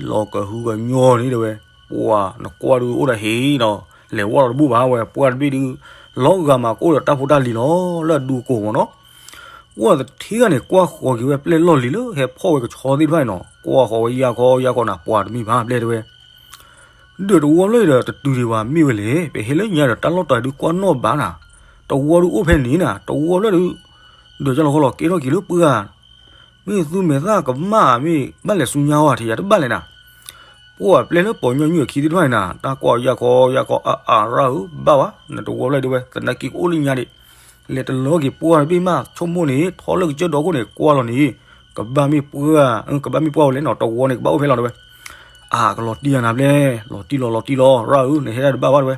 ၤကဟုကညီန့ၣ်တဲဝဲ, ပှၢ်နကွၢ်ဒုးအိၣ်ဒီးဟ့ၣ်နီၤ, လဲၤဝၣ်လီၤတဘူၣ်ဘၣ်ဝဲ ပှၢ်တဘ့ၣ်ဒုး လီၤဂာ်မးကအိၣ်ဒီးတၢ်ဖိတၢ်လံၤလီၤ လၢအဒူအကိာ်မးနီၤ. ပှၢ်သထ့ဂၤန့ၣ် ကွၢ်ဃီၤက့ၤဝဲပျဲၢ်လီၢ်လံၤလၢဟဲဖီၣ်ဝဲကဆီသ့ၣ်တဖၣ်န့ၣ်နီၤ ကွၢ်ဃီၤဝဲယၢ်ခီယၢ်ခီနၤ ပှၢ်တမ့ၢ်ဘၣ်ပျဲၢ်တဲဝဲ ဒီးတဝီဖျၢၣ်ဒီးတတုၤဒံးဘၣ်မ့ၢ်ဝဲလဲၣ် ပဟဲလၢညါဒီးတၢ်လီၢ်တၢ်ဒုးကွၢ်နီၣ်ဘၣ်နၤ, တဝီဒုးအိၣ်ဖဲန့ၣ်နၤ တဝီဖျၢၣ်ဒုး, ဒီးကၠီလီၤဃီလီၤကဲထီၣ်က့ၤလၢပှၢ်, မ့ၢ်သူမဲာ်သၣ်ကမၣ်မ့ၢ်ဘၣ်လဲၤဆူညါဝဲထံၣ်ယၤတဘၣ်လဲၣ်နၤ, ပှၢ်ပျဲၢ်လၢပိာ်ညီနုၢ်အခံသ့ၣ်တဖၣ်န့ၣ်နၤ တၢ်ကွၢ်ယၢ်ခီယၢ်ခီအါအါရၢ်ဧၢ ဘၣ်ဝဲ နတဝီဖျၢၣ်ဒုးဝဲ သနာ်က့ကအိၣ်လၢညါဒံး, လဲၤတလီၤက့ၤပှၢ်တဘ့ၣ်မး ဆိကမိၣ်န့ၣ် ထီၣ်လၢကစၢၢ်ဒီခိၣ်န့ၣ် ကွၢ်လီၤန့ၣ်, ကဘၣ်မ့ၢ်ပှၢ်, ကဘၣ်မ့ၢ်ပှၢ်ဝဲလဲၣ်နီၤ တဝီန့ၣ်ကဘၣ်အိၣ်ဖဲလီၤတဲဝဲ, အါ ကလီၤတံၢ်ယၤနၤဘျဲၣ်, လီၤတံၢ်လီၤလီၤတံၢ်လီၤ ရၢ်ဧၢ နဟဲဒၣ်တဘၣ်ဘၣ်တဲဝဲ,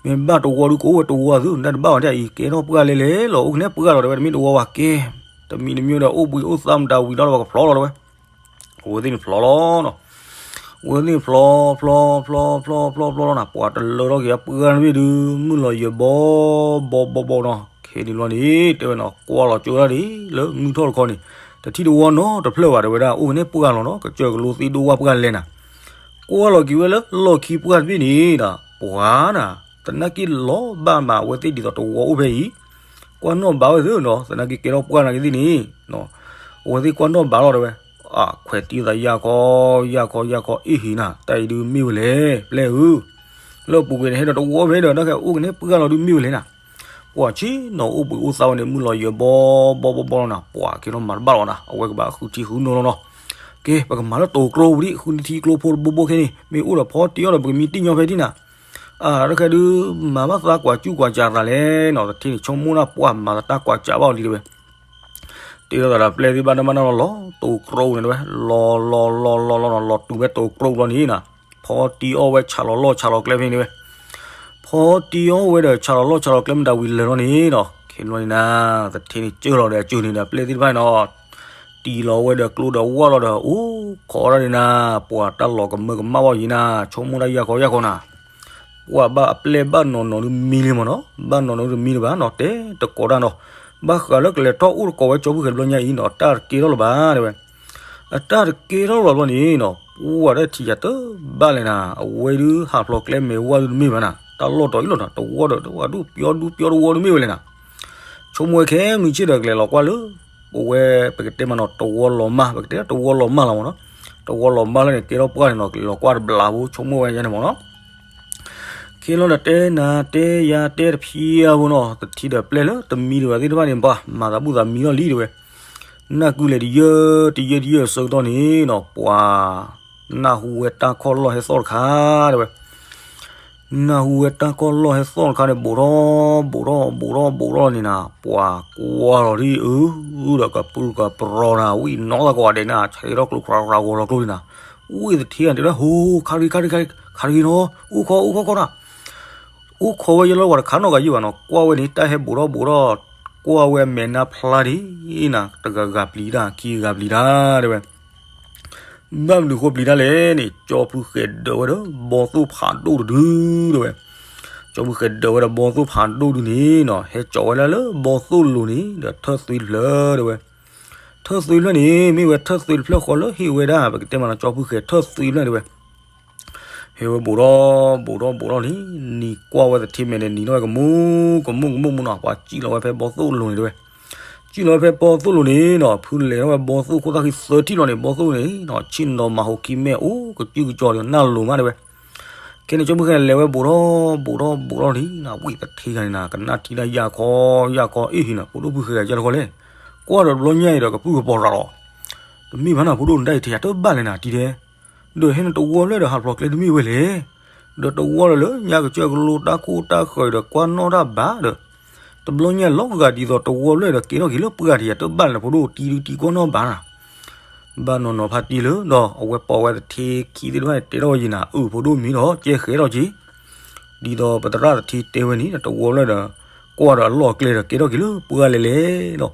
မ့ၢ်ဘၣ်တဝီဒုးကအိၣ်ဝဲတဝီသု နတဘၣ်ဝဲဒၣ်အံၤ ကဲထီၣ်ပှၢ်လဲၣ်လဲၣ်လီၤ အိၣ်ကနဲပှၢ်လီၤတဲဝဲ တမ့ၢ်တဝီဝဲကဲ, တမံၤတမံၤဒီး အိၣ်ဘှံးအိၣ်သါမတၤဝံၤဒီးပကဖျီလီၤတဲဝဲ, အဝဲသ့ၣ်န့ၣ်ဖျီလီၤနီၤ, အဝဲသ့ၣ်န့ၣ်ဖျီ, ဖျီ, ဖျီ, ဖျီ, ဖျီ, ဖျီလီၤနၤ ပှၢ်တလၢထီၣ်က့ၤအပှၢ်တဘ့ၣ်ဒုး မုၢ်လီၤယၢၤဘီ, ဘီ, ဘီ, ဘီနီၤ, ခဲန့ၣ်ဘျီန့ၣ် တဲဝဲနီၤ ကွၢ်လီၤကၠိဒၣ်ဒံး လၢမုၢ်ထီၣ်တခီန့ၣ် တထံၣ်တဝီနီတဖျၢၣ်ဘၣ်တဲဝဲဒၣ် အိၣ်ကနဲပှၢ်လီၤနီၤ ကစၢၢ်ကလိသ့ၣ်ဒိၣ်ဝၣ်ပှၢ်လဲၣ်နၤ, ကွၢ်လီၤက့ၤဝဲလၢလီၢ်ခံပှၢ်တဘ့ၣ်န့ၣ်ဒီး ပှၤနၤ, သနာ်က့လီၤဘၣ်မးအဝဲသ့ၣ်ဒ်သိးတဝီအိၣ်ဖဲအံၤ, ကွၢ်နီၣ်ဘၣ်ဝဲသ့ၣ်နီၤ သနာ်က့ကဲထီၣ်ပှၢ်နာ်က့သ့ၣ်န့ၣ်, အဝဲသ့ၣ်ကွၢ်နီၣ်ဘၣ်လီၤတဲဝဲ, အခွဲးတံၢ်သးယၢ်ခီ, ယၢ်ခီ, ယၢ်ခီ, အ့ၣ်ဟ့ၣ်နၤ တၢ်အံၤဒုးမ့ၢ်ဝဲလဲၣ် ပျဲၢ်ဧၢ, လၢအပူၤကွံာ်န့ၣ် ဟဲဒီးတဝီဖဲဒီး တၢ်ခဲအိၣ်ကနဲပှၢ်လီၤဒုးမ့ၢ်ဝဲလဲၣ်နၤ, ပှၤဆ့ၣ်နီၤအိၣ်ဘှံးအိၣ်သါဝဲန့ၣ် မုၢ်လီၤယၢၤဘီ, ဘီ, ဘီ, ဘီလီၤနၤ ပှၤကဲထီၣ်မၤတဘၣ်လီၤနၤ အဝဲကဘၣ်ဃုထံဃုနိလီၤနီၤ, ကဲ ပကမၤလၢတိၤကျိပူၤဒံး ဃုနံၤထံကျိဖိတဘိဘိခဲန့ၣ် မ့ၢ်အိၣ်ဒီးဖီတံၢ်အီၣ်ဒီး ပကမံတံၢ်ညီဖဲဒၣ်နၤ, အတၢ်ခဲဒုး မၤဘၣ်သးကွၢ်စူၣ်ကွၢ်စးသးလဲၣ်နီၤ သထ့န့ၣ် ဆိကမိၣ်ဒၣ်ပှၢ်မၤသးတၢ်ကွၢ်စးဘၣ်အီၤလံတဲဝဲ တဲလီၤသးဒီးပျဲၢ်သ့ၣ်ဘၣ်တမ့ၢ်နီၤလီၤ တိၤကျိန့ၣ်တဲဝဲ လီၤလီၤလီၤလီၤလီၤလီၤလီၤတုၤဝဲတိၤကျိဘျီန့ၣ်နၤ, ဖီတံၢ်အီၣ်ဝဲဆးလီၤလီၢ်ဆးလီၤကျဲဖဲန့ၣ်ဝဲ, ဖီတံၢ်အီၣ်ဝဲဒီးဆးလီၤလီၢ်ဆးလီၤကျဲမတၤဝံၤလၢာ်လီၤန့ၣ်နီၤ ခဲန့ၣ်ဘျီန့ၣ်နၤ, သထ့န့ၣ်ကၢၢ်လီၤဒီးအကၢၢ်န့ၣ်ဒီးပျဲၢ်သ့ၣ်တဖၣ်န့ၣ်နီၤ, တံၢ်လီၤဝဲဒီးကျိဒီးဝၣ်လီၤဒီး အိၣ်ခိးဒၣ်န့ၣ်နၤ, ပှၤတၢ်လီၤကမၢကမၣ်ဘၣ်ယံၤနၤ, ဆိကမိၣ်ဒၣ်ယၢ်ခီယၢ်ခီနၤ ပှၤဘၣ်အပျဲၢ်ဘၣ်နီၢ်နီၢ်ဒုးမံလံမ့ၢ်နီၤ, ဘၣ်နီၢ်နီၢ်ဒုးမံလၢၤဘၣ်နီၤ, တဲတကိးတၢ်နီၤ, ဘၣ်ဃးလၢကလဲၤထီၣ်အိၣ်တကိးဝဲကၠီဖုဃဲၤတဘျီညါအံၤနီၤ, တၢ်တကဲထီၣ်လၢၤဘၣ်တဲဝဲ, အတၢ်တကဲထီၣ်လၢၤဘၣ်န့ၣ်နီၤ, ပှၤတထံၣ်ယၤတဘၣ်လဲၣ်နၤ, အဝဲဒုးဟးဖျိးကျဲမဲာ်ဝါဒုးတမ့ၢ်ဘၣ်နၤ, တၢ်လီၢ်တီၤအံၤလီၤနၤ, တဝီဒီးတဝီဒုးပျီဒုးပျီတဝီဒုးမ့ၢ်ဝဲလဲၣ်နၤ, ဆိကမိၣ်ဝဲခဲမုၢ်ဆ့ၣ်ဒီးကလဲၤလီၤကွၢ်လၢ ပဝဲပကတဲမးနီၤ တဝီလီၤမၢ်, ပကတဲတဝီလီၤမၢ်လီၤမ့ၢ်နီၤ, တဝီလီၤမၢ်လၢန့ၣ် ကဲထီၣ်ပှၢ်န့ၣ်နီၤ ကလဲၤလီၤကွၢ်တဘျီဖိ ဆိကမိၣ်ဝဲယဲန့ၣ်မၢ်နီၤ. ခ့လီၤဒီးတဲနၤတဲယၤတဲတဖံးအပူၤနီၤ သထံဒီးပျဲၢ်လၢတမံၤဒံးဘၣ်သ့ၣ်တဖၣ်န့ၣ် ပှၤမၤသးဘူၣ်သးမံထီၣ်လံတဲဝဲ. နၢ်ကုလဲၤတယၢတယၢတယၢအဆၢကတီၢ်န့ၣ်နီၤ ပှၤ နၢ်ဟူဝဲတၢ်ခီၣ်လီၢ်ဟဲသီၣ်တခါတဲဝဲ. နၢ်ဟူဝဲတၢ်ခီၣ်လီၢ်ဟဲသီၣ်တခါန့ၣ် ဘူးထီၣ်ဘူးထီၣ်ဘူးထီၣ်ဘူးထီၣ်န့ၣ်နၤ ပှၤကွၢ်လီၤဒ်အုး ဒီးကပြုၢ်ကပြီၤနၤ ဝံၣ်နီၣ်သးကိးဂၤဒဲးနၤ ဆဲးထီၣ်ကျိၤခြးခြးဂီၤလီၤကျိၤန့ၣ်နၤ ဝံၣ်သထ့ဂၤန့ၣ်တဲဝဲ ဟိ ခါတဂ့ၤ ခါတဂ့ၤ ခါတဂ့ၤနီၤ အိၣ်ခိး အိၣ်ခိး ခိးနီၤ အိၣ်ခိးဝဲယလီၤဝဲတခါနီတဂၤယုၢ်ဘၣ်နီၤ ကွၢ်ဝဲန့ၣ် တၢ်ဟဲဘူးထီၣ်ဘူးထီၣ် ကွၢ်ဝဲမဲာ်နါဖျါဒ်နၤ တဂၤဂၤပျံၤတၢ် ခံဂၤပျံၤတၢ်တဲဝဲ. ဘၣ်မနုၤဃိပျံၤတၢ်လဲၣ်န့ၣ် ကၠီဖုဃဲၤဒၢးဝဲဒီး ဘီသိၣ်ဖးဒိၣ်တဒုတဲဝဲ. ကၠီဖုဃဲၤဒၢးဝဲဒီးဘီသိၣ်ဖးဒိၣ်တဒုန့ၣ်နီၤ ဟဲကၠီဝဲဒၣ်လၢဘီသိၣ်လိၤန့ၣ် ဒီးထၢၣ်သွံတဖျၢၣ်တဲဝဲ. ထၢၣ်သွံတဖျၢၣ်န့ၣ် မ့ၢ်ဝဲထၢၣ်သွံတဖျၢၣ်ဃီလၢဟ့ၣ်ဝဲဒၣ် ပကတဲမးနီၤ ကၠီဖုဃဲၤထၢၣ်သွံတဖျၢၣ်တဲဝဲ ဟဲဝဲဘူးထီၣ်ဘူးထီၣ်ဘူးထီၣ်န့ၣ် နံၤကွၢ်ဝဲသထ့မဲာ်န့ၣ် နံၤထီၣ်ဝဲကမူကမူကမူကမူနီၤ ပှၤစံၣ်လီၤဝဲဖဲဘီသိၣ်လိၤန့ၣ်တဲဝဲ. စံၣ်လီၤဝဲဖဲဘီသိၣ်လိၤန့ၣ်နီၤ ဖုလဲၤထီၣ်ဝဲဘီသိၣ်ခိၣ်သၣ်ခံသၢထံၣ်လီၤန့ၣ် ဘီသိၣ်န့ၣ်နီၤ ဆ့ၣ်နီၤမၤဟူးခံမဲာ်အိၣ်ကစုကကီၤဒီးနၢ်လိၤမးတဲဝဲ. ခဲန့ၣ် ကၠီဖုဃဲၤလဲၤဝဲဘူးထီၣ်ဘူးထီၣ်ဘူးထီၣ်န့ၣ်နီၤ ဝံၣ်သထ့ဂၤန့ၣ်နၤ ကနၣ်ထံတၢ်ယၢ်ခီယၢ်ခီ အ့ၣ်ဟံးနၤ ဖိဒိၣ်ဖုဃဲၤဂၤယၢ်လီၤခီလဲၣ် ကွၢ်ဒီးတဘျီညါအံၤဒီးကပုၢ်ကပီၤရၤလီၤ တမ့ၢ်ဘၣ်နၤ ဖိဒိၣ် နတၢ်အံၤထဲယၤတဘၣ်လဲၣ်နၤ တံၤဒဲး ဒီးဟဲနတဝီဖျၢၣ်ဒီးဟးဖျိးကျဲတမ့ၢ်ဝဲလဲၣ် ဒီးတဝီဒီးလၢညါကစၢၢ်ကလိတၢ်ခိၣ်တၢ်ဃၢၤဒီးကွၢ်နီၣ်တၢ်ဘၣ်ဒီး တဘျီညါလီၤဂာ်ဒ်သိးတဝီဖျၢၣ်ဒီးကဲထီၣ်က့ၤလၢပှၢ်တံၤယၤတဘၣ်လဲၣ် ဖိဒိၣ်တံၤဒုတံၤကွၢ်နီၣ်ဘၣ်နၤ ဘၣ်နီၢ်နီၢ်ဖါတံၢ်လၢဒီး အဝဲပိာ်ဝဲသထ့ခံသ့ၣ်တဖၣ်န့ၣ် တဲထီၣ်ဝဲယံၤနၤ အုၣ်ဖိဒိၣ်မံဒီး ကဲဃဲထီၣ်က့ၤ ဒ်သိးပသရၣ်သထ့တဲဝဲန့ၣ် တဝီဖျၢၣ်ဒီး ကွၢ်ဒီးအလီၢ်အကျဲဒီး ကဲထီၣ်က့ၤလၢပှၢ်လဲၣ်လဲၣ်ဒီး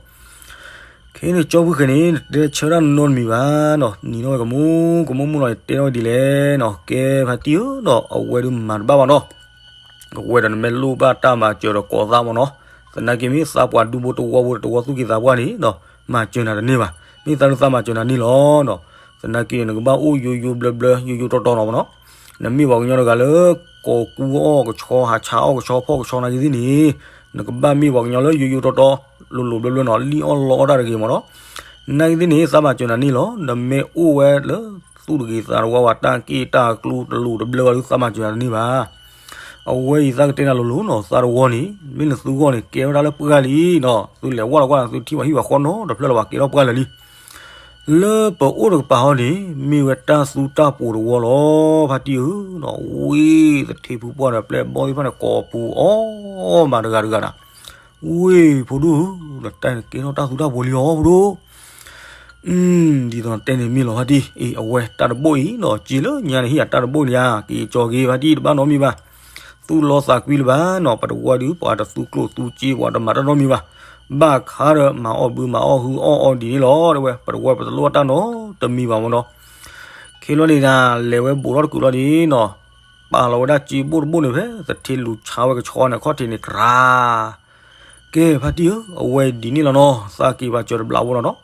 ခဲန့ၣ် ကၠီဖုဃဲၤန့ၣ် တတဲဆၢတၢ်နီတမံၤဘၣ်နီၤ နံၤထီၣ်ဝဲကမူကမူမူလီၤ တဲထီၣ်ဝဲဒ်လဲၣ်နီၤ ကဲဖါတံၢ်ဧၢဒီး အဝဲဒုးမၤတဘၣ်ဘၣ်နီၤ အဝဲဒီးနမ့ၢ်လိၣ်ဘၣ်တၢ်မၤစၢၤဒီးကိးသးမၢ်နီၤ သနာ်က့မ့ၢ်သးပှၢ်ဒူဖိတဝီဖိတဝီသူၣ်က့သးပှၢ်န့ၣ်ဒီး မၤစၢၤနၤတန့ၢ်ဘၣ် မ့ၢ်သးဒုးသးမၤစၢၤနၤန့ၢ်လီၤနီၤ သနာ်က့န့ၣ် နကဘၣ်အိၣ်ယိယိဘျၢဘျၢ ယိယိတီတီနီၤမၢ်နီၤ နမ့ၢ်ပှၤကညီတဂၤလၢ ကိးကူအီၣ်ကဆီ ဟးဆါအီၣ်ကဆီ ဖီၣ်ကဆီနာ်က့သ့ၣ်န့ၣ် နကဘၣ်မ့ၢ်ပှၤကညီလၢယိယိတီတီ လိၤလိၤဘျၢဘျၢနီၤ လံၣ်အီၣ်လီအီၣ်တၢ်တဂ့ၤမၢ်နီၤ နာ်က့သ့ၣ်န့ၣ် သးမၤစၢၤနၤန့ၢ်လီၤ နမ့ၢ်အိၣ်ဝဲလၢ သူၣ်တဂ့ၤသးတဝါဝဲ တၢ်က့ၢ်တၢ်ကျိတလိၤတဘျၢဘၣ်ဒုး သးမၤစၢၤနၤတန့ၢ်ဘၣ် အဝဲအံၤသးကတဲနၤလိၤလိၤနီၤ သးတဝီန့ၣ် မ့ၢ်နသုဂီၢ်န့ၣ် ကဲဝဲဒၣ်လၢပှၢ်လံနီၤ သုလဲၤဝဲလီၤကွၢ်န့ၣ် သုထံၣ်ပှၤဟံၣ်ပှၤဃီနီတဖျၢၣ်လၢၤဘၣ် ကဲထီၣ်ပှၢ်လၢာ်လံ လၢပအိၣ်တကပၤဟီန့ၣ် မ့ၢ်ဝဲတၢ်သူတၢ်ပှိၤတဝီလီၤ ဖါတံၢ်ဧၢနီၤ ဝ့ၢ်သထ့ဖုပှၢ်ဒီးပျဲၢ်ဘီၣ်သ့ၣ်တဖၣ်န့ၣ် ကိးပူၤအီၣ်မးတဂၤတဂၤနၤ ဝ့ၢ်ဖိဒိၣ်ဧၢ နတၢ်န့ၣ်ကဲထီၣ်တၢ်သူတၢ်ပှိၤလံအီၤဖိဒိၣ် ဒ်သိးတဲန့ၣ်မ့ၢ်လီၤဖါတံၢ် အ့ အဝဲတၢ်တဘိအံၤနီၤ က့လၢညါန့ၣ်ဟံၣ်အတၢ်တဘိန့ၣ်ဧါ က့ၤကၠီၤက့ၤဖါတံၢ်တဘၣ်နီတမံၤဘၣ် သူၣ်လီသးကွံလၢၤဘၣ်နီၤ ပတဝီဒုး ပှၤတသူကျိၣ်သူစ့ ပှၤတမၤတၢ်နီတမံၤဘၣ် ဘၣ်ခါဒီးမၤအီၣ်ဘုမၤအီၣ်ဟုအီၣ်အီၤဒ်န့ၣ်လီၤ တဲဝဲ ပတဝီပတလိၣ်တၢ်နီတမံၤဘၣ်မၢ်နီၤ ခဲလီၤန့ၣ်ဒၣ် လဲၤဝဲဘူးထီၣ်တကုာ်လီၤန့ၣ်နီၤ ပာ်လီၤဝဲဒၣ်စ့ဘိၣ်တဘိၣ်န့ၣ်ဖဲ သထ့လူၤဆါဝဲကဆီန့ၣ် ခီၣ်ထံးန့ၣ်ကြၤ ကဲဖါတံၢ်ဧၢ အဝဲဒ်န့ၣ်လီၤနီၤ သးက့ၤပာ်စၢၤတဘျးဖိလီၤနီၤ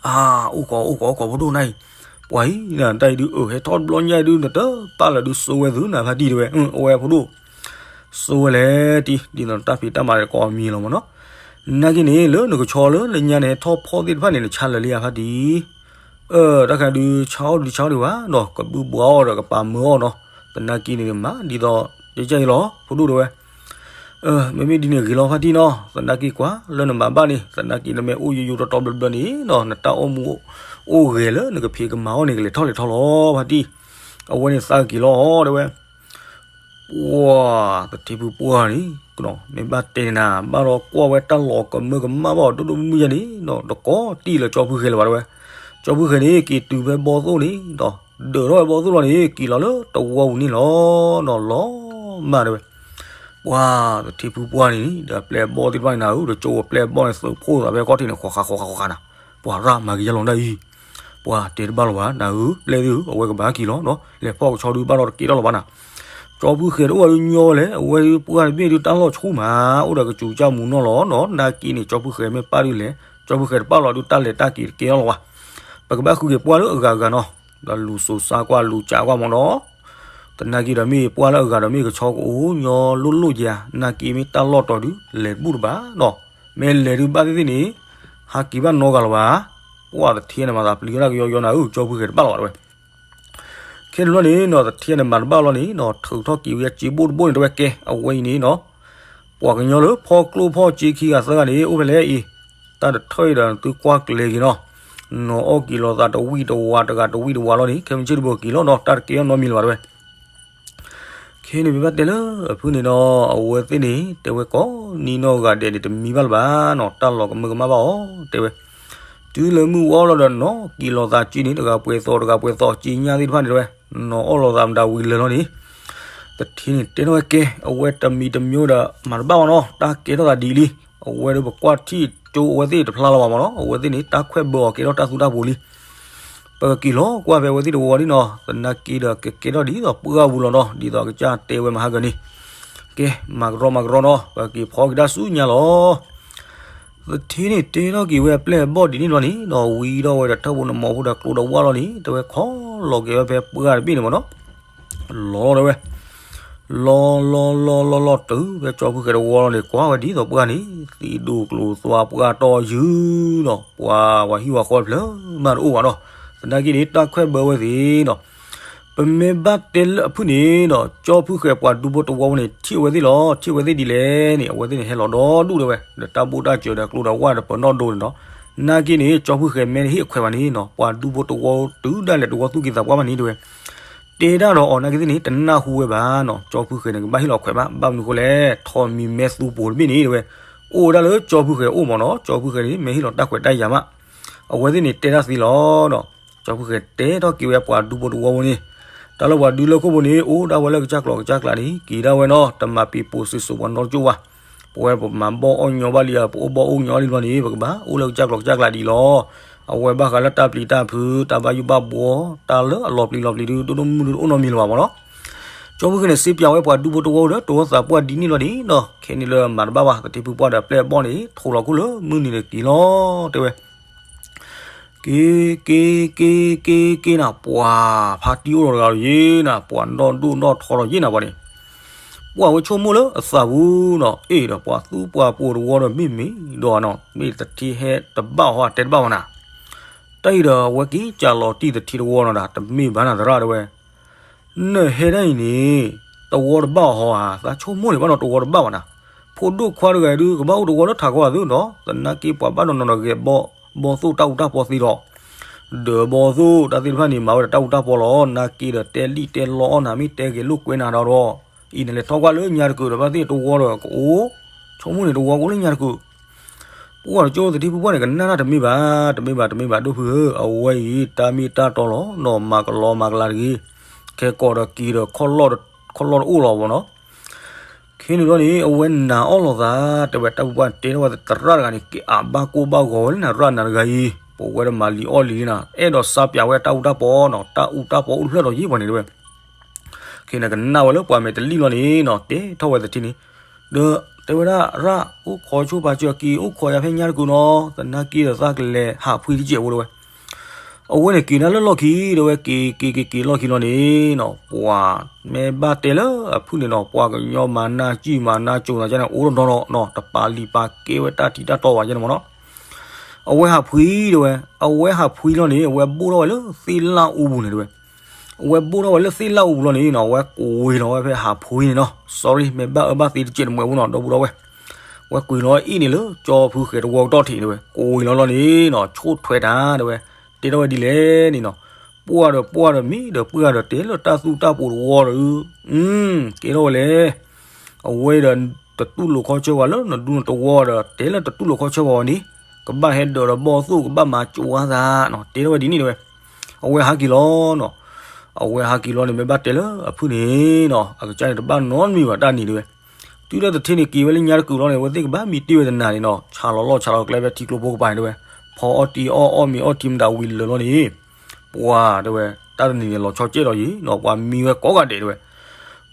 အါ အိၣ်ကီးအိၣ်ကီးအိၣ်ကီးဖိဒိၣ်နၤအံၤ ပှၤအံၤနတၢ်အံၤဒုး အၢ ဟဲထီၣ်တဘျီညါအံၤဒုး နတပာ်လၢၤဒုး စိဝဲသုနၤဖါတံၢ်တဲဝဲ အဝဲဖိဒိၣ် စိဝဲလဲၣ်တံၢ် ဒ်သိးနတၢ်ဖံးတၢ်မၤဒီးကိးမံၤလီၤမၢ်နီၤ နာ်က့န့ၣ် လၢနကဆီလၢနညါန့ၣ် ဟဲထီၣ်ဖီၣ်သ့ၣ်တဖၣ်န့ၣ် နဆါလၢာ်လံဧါဖါတံၢ် အၢ တၢ်ခါဒုး ဆါအီၣ်ဒုးဆါအီၣ်ဒံးဘၣ်နီၤ ကဘုဘှါအီၣ်ဒီးကပာ်မၢအီၣ်နီၤ သနာ်က့န့ၣ်မး ဒ်သိး တဲကၢ်အံၤလီၤ ဖိဒိၣ်တဲဝဲ မ့မ့ၢ်ဒ်န့ၣ်ဂ့ၤလီၤဖါတံၢ်နီၤ သနာ်က့ကွၢ်လၢနမၤဘၣ်န့ၣ် သနာ်က့နမ့ၢ်အိၣ်ယိယိတီတီဘျၢဘျၢန့ၣ်နီၤ နတၢ်အိၣ်မူအိၣ်ဂဲၤလၢနကဖံးကမၤအီၣ်န့ၣ် ကလဲၤထီၣ်လဲၤထီလီၤဖါတံၢ် အဝဲန့ၣ်သးက့ၤလီၤတဲဝဲ ပှၤ သထ့ဖုပှၢ်န့ၣ် မ့ၢ်ဘၣ်တဲနၤဘၣ်ဒီးကွၢ်ဝဲတၢ်လီၤကမၢကမၣ်ဘၣ်အီၤဒိၣ်ဒိၣ်မုၢ်မုၢ်ယါန့ၣ်နီၤ တကိးတံၢ်လၢကၠီဖုဃဲၤလၢၤဘၣ်တဲဝဲ ကၠီဖုဃဲၤန့ၣ် က့ၤတုၤဖဲဘီသိၣ်န့ၣ်ဒီး ဒၢးထီၣ်ဝဲဘီသိၣ်လီၤန့ၣ် က့ၤလီၤလၢတဝီပူၤန့ၣ်လီၤနီၤ လီၤမၢ်တဲဝဲ ပှၤ သထ့ဖုပှၢ်န့ၣ် ဒီးပျဲၢ်ဘီၣ်သ့ၣ်တဖၣ်န့ၣ်နၤဧၢ ဒီးကၠိဝဲပျဲၢ်ဘီၣ်န့ၣ် သုးဖိသးဖဲခီၣ်ထံးန့ၣ် ဃီဃာ်ဃီဃာ်ဃီဃာ်နၤ ပှၤရၣ်မၤက့ၤယဲလီၤဒၣ်အံၤ ပှၤတဲတဘၣ်လီၤဘၣ် နၤဧၢ ပျဲၢ်သ့ၣ်ဧၢ အဝဲကဘၣ်က့ၤလီၤနီၤ လဲၤဖီၣ်ကဆီဒုးဘၣ်ဒီးတကဲထီၣ်လီၤဘၣ်နၤ ကၠီဖုဃဲၤတအိၣ်ဘၣ်ဒုးညီဝဲလဲၣ် အဝဲဒုးပှၢ်တဘ့ၣ်ဒုးတၢ်လီၢ်ဆူၣ်မး အိၣ်ဒီးကစူၤကၢ်မူနီၢ်လီၤနီၤ နာ်က့န့ၣ် ကၠီဖုဃဲၤမ့ၢ်ပၢ်ဒုးလဲၣ် ကၠီဖုဃဲၤတပၢ်လီၤဒုးတၢ်လဲၤတၢ်က့ၤတကဲထီၣ်လီၤဘၣ် ပကဘၣ်ဃုက့ၤပှၢ်လၢအဂၤဂၤနီၤ ဒီးလူၤစိၤစါကွၢ်လူၤစးကွၢ်မၢ်နီၤ သနာ်က့ဒီးမ့ၢ်ပှၢ်လၢအဂၤဒီးမ့ၢ်ကဆီကအိၣ်ညီလိၣ်လိၣ်ယၤ နာ်က့မ့ၢ်တၢ်လီၢ်တီၤဒုး လဲၤတဘူၣ်တဘၣ်နီၤ မ့ၢ်လဲၤဒုးဘၣ်သ့ၣ်သ့ၣ်န့ၣ် ဟးက့ၤဘၣ်နီတဂၤလီၤဘၣ် ပှၢ်သထ့န့ၣ်မၤသးပျံၤဝဲဒၣ်ကယီကယီနၤဧၢ ကၠီဖုဃဲၤတဘၣ်လီၤဘၣ်တဲဝဲ. ခဲန့ၣ်ဘျီန့ၣ်နီၤ သထ့န့ၣ်မၤတဘၣ်လီၤန့ၣ်နီၤ ထုးထီၣ်က့ၤဝဲစ့ဘိၣ်တဘိၣ်န့ၣ်တဲဝဲကဲ အဝဲအံၤန့ၣ်နီၤ ပှၤကညီလၢဖီၣ်ကျိၣ်ဖီၣ်စ့ခံဂၤသၢဂၤန့ၣ် အိၣ်ဖဲလဲၣ်အံၤ တၢ်တထၢၣ်အံၤဒီးသုကွၢ်ကျဲၤက့ၤနီၤ နီၤအီၣ်က့ၤလိာ်သးတဝံၣ်တဝါတဂၤတဝံၣ်တဝါလီၤန့ၣ် ခဲမုၢ်ဆ့ၣ်တဘိက့ၤလီၤနီၤ တၢ်တကဲအီၤနီတမံၤလၢၤဘၣ်တဲဝဲ. ခဲန့ၣ်မ့ၢ်ဘၣ်တဲလၢအဖုၣ်န့ၣ်နီၤ အဝဲသ့ၣ်န့ၣ် တဲဝဲကိးနံၤနီၢ်ဂၤဒဲးန့ၣ် တမံဘၣ်လၢၤဘၣ်နီၤ တၢ်လီၤကမၢကမၣ်ဘၣ်အီၤ တဲဝဲ. တုၤလၢမုၢ်ဝါလီၤဒီးနီၤ က့ၤလိာ်သးက့ၤန့ၣ် တဂၤပှဲၤသီ တဂၤပှဲၤသီ က့ၤညါသ့ၣ်တဖၣ်န့ၣ်တဲဝဲ နီၤအီၣ်လိာ်သးမတၤဝံၤလၢာ်လီၤန့ၣ် သထ့န့ၣ်တဲထီၣ်ဝဲကဲ အဝဲတမံၤတမံၤဒီး မၤတဘၣ်ဘၣ်နီၤ တၢ်ကဲထီၣ်သးဒ်လံ အဝဲဒီးပကွၢ်ထံၣ်ကၠိအဝဲသ့ၣ်တဖျါလီၤဘၣ်မးနီၤ အဝဲသ့ၣ်န့ၣ် တၢ်ခွဲးဘၢအီၤကဲထီၣ်တၢ်သူတၢ်ပူၤလံ ပကက့ၤလီၤကွၢ်ဖဲအဝဲသ့ၣ်တဝီဒ်နီၤ သနာ်က့ဒီးကကဲထီၣ်ဒ်သိးပှၢ်ပူၤလီၤနီၤ ဒ်သိးအကစၢ်တဲဝဲမဟါကၢၤန့ၣ် ကဲ မၤကရီမၤကရီနီၤ ပကက့ၤဖီက့ၤတၢ်ဆူညါလီၤ. သထ့န့ၣ်တဲထီၣ်က့ၤဝဲအပျဲၢ်အဘီၣ်ဒ်န့ၣ်ဘျီန့ၣ်ဒီး ဝံထီၣ်ဝဲဒီးထၢၣ်ဖိနမီၤဖိဒီးကျိဒီးဝၣ်လီၤန့ၣ် တဲဝဲခီလီၤက့ၤဝဲဖဲပှၢ်တဘ့ၣ်န့ၣ်မးနီၤ လီၤတဲဝဲ လီၤလီၤလီၤလီၤလီၤ တုၤဖဲကၠီဖုဃဲၤတဝီလီၤန့ၣ် ကွၢ်ဝဲဒ်သိးပှၢ်န့ၣ် သံးဒိၣ်ကျိၤသွါပှၢ်တီၢ်ယုၢ်နီၤ ပှၤပှၤဟံၣ်ပှၤဃီတဖျၢၣ်မးတအိၣ်ဘၣ်နီၤ သနာ်က့န့ၣ် တၢ်ခွဲးဘၢဝဲသ့ၣ်နီၤ ပမ့ၢ်ဘၣ်တဲလၢအဖုၣ်န့ၣ်ဒီး ကၠီဖုဃဲၤပှၤဒူဖိတဝီဖိန့ၣ် ထံၣ်အဝဲသ့ၣ်လီၤ ထံၣ်အဝဲသ့ၣ်ဒ်လဲၣ်န့ၣ် အဝဲသ့ၣ်န့ၣ်ဟဲလီၤဒီဒူၣ်တဲဝဲ ဒီးတၢ်ဘိၣ်တၢ်စၢၤဒီးကျိဒီးဝၣ်ဒီးပနီၣ်ဒိန့ၣ်နီၤ နာ်က့န့ၣ် ကၠီဖုဃဲၤမဲန့ၣ်ဟ့ၣ်အခွဲးဘၣ်န့ၣ်နီၤ ပှၤဒူဖိတဝီတုၤဒၣ်လဲာ်တဝီသူၣ်က့သးပှၢ်ဘၣ်န့ၣ်တဲဝဲ တဲဒၣ်ဒီးအီၤနာ်က့သ့ၣ်န့ၣ် တနၢ်ဟူဝဲဘၣ်နီၤ ကၠီဖုဃဲၤန့ၣ် ကဘၣ်ဟ့ၣ်လီၤခွဲးဘၣ် ဘၣ်မနုၤဃိလဲၣ် ထီၣ်မံၤမဲသူပူၤတဘ့ၣ်န့ၣ်တဲဝဲ အိၣ်ဝဲဒၣ်လၢကၠီဖုဃဲၤအိၣ်မးနီၤ ကၠီဖုဃဲၤန့ၣ် မ့ၢ်ဟ့ၣ်လီၤတၢ်ခွဲးတၢ်ယာ်မး အဝဲသ့ၣ်န့ၣ်တဲတၢ်သ့လီၤနီၤ ကၠီဖုဃဲၤတဲထီၣ်က့ၤဝဲပှၤဒူဖိတဝီဖိန့ၣ် တၢ်လၢပှၤဒူလၢခိၣ်ဖိန့ၣ် အိၣ်ဒၣ်ဝဲလၢကစၢ်ကျီၢ်ကစၢ်ကျးန့ၣ် က့ၤဒၣ်ဝဲနီၤ တမၤပံၤပိာ်စံးစိၤပှၤနီတကၠိၢ်ဘၣ် ပဝဲပမၤဘီၣ်အီၣ်ညီဘၣ်လံဧါ ပအိၣ်ဘီၣ်အိၣ်ညီလံဘျီန့ၣ် ပကဘၣ်အိၣ်လၢကစၢ်ကျီၢ်ကစၢ်ကျးဒ်အံၤလီၤ အဝဲဘၣ်ဃးလၢတၢ်ပျံၤတၢ်ဖုး တၢ်ဘၣ်ယိၣ်ဘၣ်ဘှီ တၢ်လၢအလီၤပျံၤလီၤပျံၤဒုး ဒိၣ်ဒိၣ်မုၢ်မုၢ်ဒုး တအိၣ်နီတမံၤလၢၤဘၣ်မးနီၤ ကၠီဖုဃဲၤန့ၣ် စ့ပၠးဝဲပှၤဒူဖိတဝီဖိဒီး တဝီသးပှၢ်ဒ်န့ၣ်လီၤန့ၣ်နီၤ ခဲန့ၣ်လၢမၤတဘၣ်ဘၣ် သထ့ဖုပှၢ်ဒီးပျဲၢ်အဘီၣ်န့ၣ် ထိးလီၤခိၣ်လၢမုၢ်နံၤန့ၣ်က့ၤလီၤ တဲဝဲ က့ၤ က့ၤ က့ၤ က့ၤ က့ၤနၤ ပှၤဖါတံၢ်အိၣ်လီၤတဂၤလီၤယ့ၤနၤ ပှၤဒီဒိၣ်ဒီထီလီၤယ့ၤနၤပှၤန့ၣ် ပှၢ်ဝဲဆိကမိၣ်လၢအသးပူၤနီၤ အ့ၣ်ဒီးပှၤသူပှၤပိာ်တဝီဒီးမ့ၢ်မ့ၢ်ဒီးနီၤ မ့ၢ်သထ့ဟဲတဘၣ်ဟီတဲတဘၣ်ဝဲနၤ တၢ်အံၤဒီးအဝဲက့ၤကးလီၤတံၢ်သထ့တဝီနီၤဒၣ် တမ့ၢ်ဘၣ်နၤသရၣ်တဲဝဲ နဟဲဒၣ်အံၤန့ၣ် တဝီတဘၣ်အီၤဟီဧါ သးဆိကမိၣ်န့ၣ်ဘၣ်နီၤ တဝီတဘၣ်ဘၣ်နၤ ဖိဒိၣ်ခွါတဂၤဒုး ကဘၣ်အိၣ်တဝီလၢထးခီအသိးနီၤ သနာ်က့ပှၤဘၣ်နီၤနီၤဒီးဂဲၤဘီ ဘီသိၣ်တၢ်အူတၢ်ပီသ့ဒီး ဒီးဘီသိၣ်တၢ်သ့ၣ်တဖၣ်န့ၣ် မၤဝဲဒီးတၢ်အူတၢ်ပီလီၤ နာ်က့ဒီးတဲလံၣ်တဲလီအီၣ်နၤ မ့ၢ်တဲဂဲၤလိာ်ကွဲနၤဒီးဒီး အံၤနလဲၤထီၣ်ကွၢ်လၢညါတကုာ်ဒီး ဘၣ်သ့ၣ်တဝီဒီးကအိၣ် ဆိကမိၣ်န့ၣ်တဝီကအိၣ်လၢညါတကုာ် ပှၢ်တကၠိသထ့ဖုပှၢ်န့ၣ် ကနၣ်တၢ်တမ့ၢ်ဘၣ် တမ့ၢ်ဘၣ် တမ့ၢ်ဘၣ် ဒိၣ်ဖုဧၢ အဝဲအံၤ တၢ်မ့ၢ်တၢ်တီလီၤနီၤ မၤကလီမၤကလၤတဂ့ၤ ခဲကိာ်ဒီးက့ၤဒီး ခီၣ်လီၢ်တအိၣ်လီၤဘၣ်နီၤ ခဲန့ၣ်ဘျီန့ၣ် အဝဲနာ်အီၣ်လိာ်သး တဲဝဲတၢ်ဖုပှၢ်တဲထီၣ်ဝဲသရၣ်တဂၤန့ၣ် က့ၤအဘၣ်ကိၢ်ဘၣ်ဂီၤဝဲလၢနၤရၣ်နၤတဂၤအံၤ ပဝဲဒၣ်မၤလံာ်အီၣ်လံာ်နၤ အဲၣ်ဒိးစါပၠးဝဲတၢ်အူတၢ်ပီနီၤ တၢ်အူတၢ်ပီအိၣ်တဖျၢၣ်ဒီးယ့ၢ်ပှၤန့ၣ်တဲဝဲ ခဲန့ၣ်ကနၣ်ဝဲလၢပှၤမဲာ်တလံၣ်လီၤန့ၣ်နီၤ တဲထီၣ်ဝဲသထ့န့ၣ် ဒီးတဲဝဲဒၣ်ရၣ် အိၣ်ခိးဆိပာ်စၢၤက့ၤ အိၣ်ခိးယၤဖဲညါတကုာ်နီၤ သနာ်က့ဒီးသးကလဲၤဟးဖှံတကဲးဖိတဲဝဲ အဝဲန့ၣ်က့ၤဒၣ်လၢလီၢ်ခံ တဲဝဲက့ၤက့ၤက့ၤက့ၤလီၢ်ခံလီၤန့ၣ်နီၤ ပှၤမ့ၢ်ဘၣ်တဲလၢအဖုၣ်န့ၣ်နီၤ ပှၤကညီမၤနၢ်စံၣ်မၤနၢ်ကၠိၤသးကန့ၣ် အိၣ်ဒီးဒီးနီၤ တပာ်လံာ်ပာ်ကဲဝဲတၢ်ထံးတၢ်တီဘၣ်ကန့ၣ်မးနီၤ အဝဲဟးဖှံတဲဝဲ အဝဲဟးဖှံလီၤန့ၣ် အဝဲဘိၣ်ထီၣ်ဝဲလၢသ့ၣ်လၣ်အူပူၤန့ၣ်တဲဝဲ အဝဲဘိၣ်ထီၣ်ဝဲလၢသ့ၣ်လၣ်အူပူၤလီၤန့ၣ်နီၤ အဝဲကွံာ်လီၤဝဲဖဲဟးဖှံန့ၣ်နီၤ sorry မ့ၢ်ဘၣ်အၢဘၣ်သီတစဲးတမှဲးဖိနီၤ ဒီပုၢ်ဒီဝဲၢ် အဝဲကွံာ်လီၤအံၣ်န့ၣ်လၢကၠီဖုဃဲၤတဝီကတီၢ်ထံးတဲဝဲ ကွံာ်လီၤလီၤန့ၣ်နီၤ ဆိၣ်ထွဲတၢ်တဲဝဲ တဲထီၣ်ဝဲဒ်လဲၣ်န့ၣ်နီၤ ပှၢ်ဒီးပှၢ်ဒီးမ့ၢ်ဒီးပှၢ်ဒီးတဲလၢတၢ်သူတၢ်ပူၤတဝီဒီး ကဲထီၣ်ဝဲလဲၣ် အဝဲဒီးတတူၢ်လိာ်ခီဆၢဝဲလၢနဒူနတဝီဒီး တဲလၢတတူၢ်လိာ်ခီဆၢဝဲန့ၣ် ကဘၣ်ဟဲဒၢးဒီးဘီၣ်သိၣ် ကဘၣ်မၤကၠိၤဝဲသးနီၤ တဲထီၣ်ဝဲဒ်န့ၣ်တဲဝဲ အဝဲဟးက့ၤလီၤနီၤ အဝဲဟးက့ၤလီၤန့ၣ် မ့ၢ်ဘၣ်တဲလၢအဖုၣ်န့ၣ်နီၤ အကစၢ်န့ၣ်တဘၣ်နီတမံၤဘၣ်တၢ်န့ၣ်တဲဝဲ တုၤလၢသထ့န့ၣ်က့ၤဝဲလၢညါတကုာ်လီၤန့ၣ် အဝဲသ့ၣ်ကဘၣ်မံတ့ၢ်ဝဲတနၤန့ၣ်နီၤ ဆးလီၤလီၢ်ဆးလီၤကျဲဖဲထံကျိဖိကပၤန့ၣ်တဲဝဲ ဖီအီၣ်တံၤအီၣ်အီၣ်မ့ၤအီၣ်ထံမတၤဝံၤလၢာ်လီၤန့ၣ် ပှၤတဲဝဲ တၢ်တနံၤန့ၣ်လီၤဆီကဲးဒီးယံၤနီၤ ပှၤမံဝဲကိးဂၤဒဲးတဲဝဲ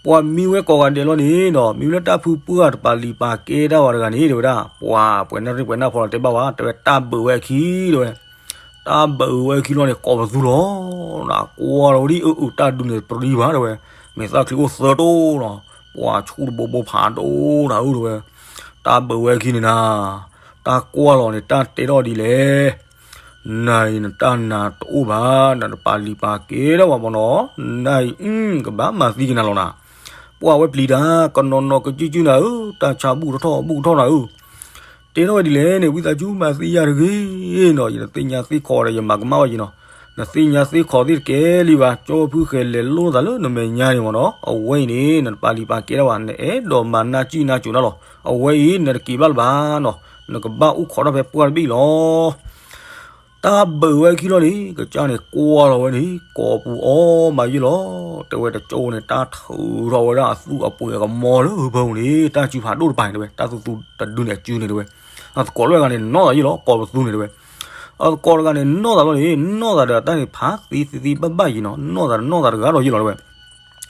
ပှၤမံဝဲကိးဂၤဒဲးလီၤန့ၣ်နီၤ မံဝဲလၢတၢ်ဖုပှၢ်တပာ်လံာ်ပာ်ကဲတၢ်ဝဲတဂၤန့ၣ်တဲဝဲဒၣ် ပှၤပှဲၤနၣ်ရံၣ်ပှဲၤနၣ်ဖီလီၤတဲဘၣ်ဝဲ တဲဝဲတၢ်ဘုးဝဲအခံတဲဝဲ တၢ်ဘုးဝဲအခံလီၤန့ၣ် ကိးပသူလီၤ နကွၢ်လီၤဝဲဒ်အုးအုး တၢ်ဒုးန့ၣ်တပရံဘၣ်တဲဝဲ မ့ၢ်သၣ်ချံအိၣ်သၢတိၢ်နီၤ ပှၤဆူၣ်တဘိဘိဖးဒိၣ်တၢ်အုးတဲဝဲ တၢ်ဘုးဝဲအခံန့ၣ်နၤ တၢ်ကွၢ်လီၤန့ၣ် တၢ်တဲထီၣ်ဒ်လဲၣ် နၤအံၤနတၢ်နၤတအိၣ်ဘၣ်, နတပာ်လံၤပာ်ကဲထီၣ်ဘၣ်မၢ်နီၤ, နၤအံၤ ကဘၣ်မၤသံကနၤလီၤနၤ. ပှၤဝဲပျံၤတၢ် ကနီၤနီၤကစုကစုနၤဧၢ, တၢ်ဆါဘူၣ်ကထီၣ်ဘူၣ်ကထီၣ်နၤဧၢ. တဲထီၣ်ဝဲဒ်လဲၣ်န့ၣ် ဝံသးစူၤမၤသံယၤတဂ့ၤနီၤ, ယတသ့ၣ်ညါသ့ၣ်ခီဒီး ယမၤကမၣ်ဝဲယံၤနီၤ, နသ့ၣ်ညါသ့ၣ်ခီသ့ၣ်တကဲလံဘၣ်, ကၠီဖုဃဲၤလဲၤလိၣ်သးလၢနမဲာ်ညါန့ၣ်မၢ်နီၤ, အဝဲအံၤန့ၣ် နတပာ်လံၤပာ်ကဲထီၣ်ဘၣ်, နအဲၣ်ဒိးမၤနၢ်စံၣ်နၢ်စိၤနၤလီၤ, အဝဲအံၤ နတက့ၤဘၣ်လၢၤဘၣ်နီၤ, နကဘၣ်အိၣ်ခိးထီၣ်ဖဲပှၢ်တဘ့ၣ်လီၤ. တၢ်ဘုးဝဲခံလီၤန့ၣ် ကစၢ်န့ၣ်ကွၢ်လီၤဝဲန့ၣ် ကိးပူၤအီၣ်မးယံၤလီၤ. တဲဝဲတကၠိန့ၣ် တၢ်ထုးထီၣ်ဝဲဒၣ်အသူၣ်အပှ့ၤအကမီၤလၢဟၢဖၢပူၤန့ၣ် တၢ်စုဖးဒိၣ်တပၤန့ၣ်တဲဝဲ, တၢ်သူသူတဒုန့ၣ်အစုန့ၣ်တဲဝဲ, အသကိးလၢအဂၤန့ၣ်နီၢ်သးယံၤလီၤ ကိးပသူန့ၣ်တဲဝဲ, အသကိးတဂၤန့ၣ်နီၢ်သးလီၤန့ၣ် နီၢ်သးဒီးတၢ်န့ၣ်ဖးသံသံသံဘၣ်ဘၣ်ယံၤနီၤ, နီၢ်သးဒီးနီၢ်သးတဂၤဒီးယံၤလီၤတဲဝဲ.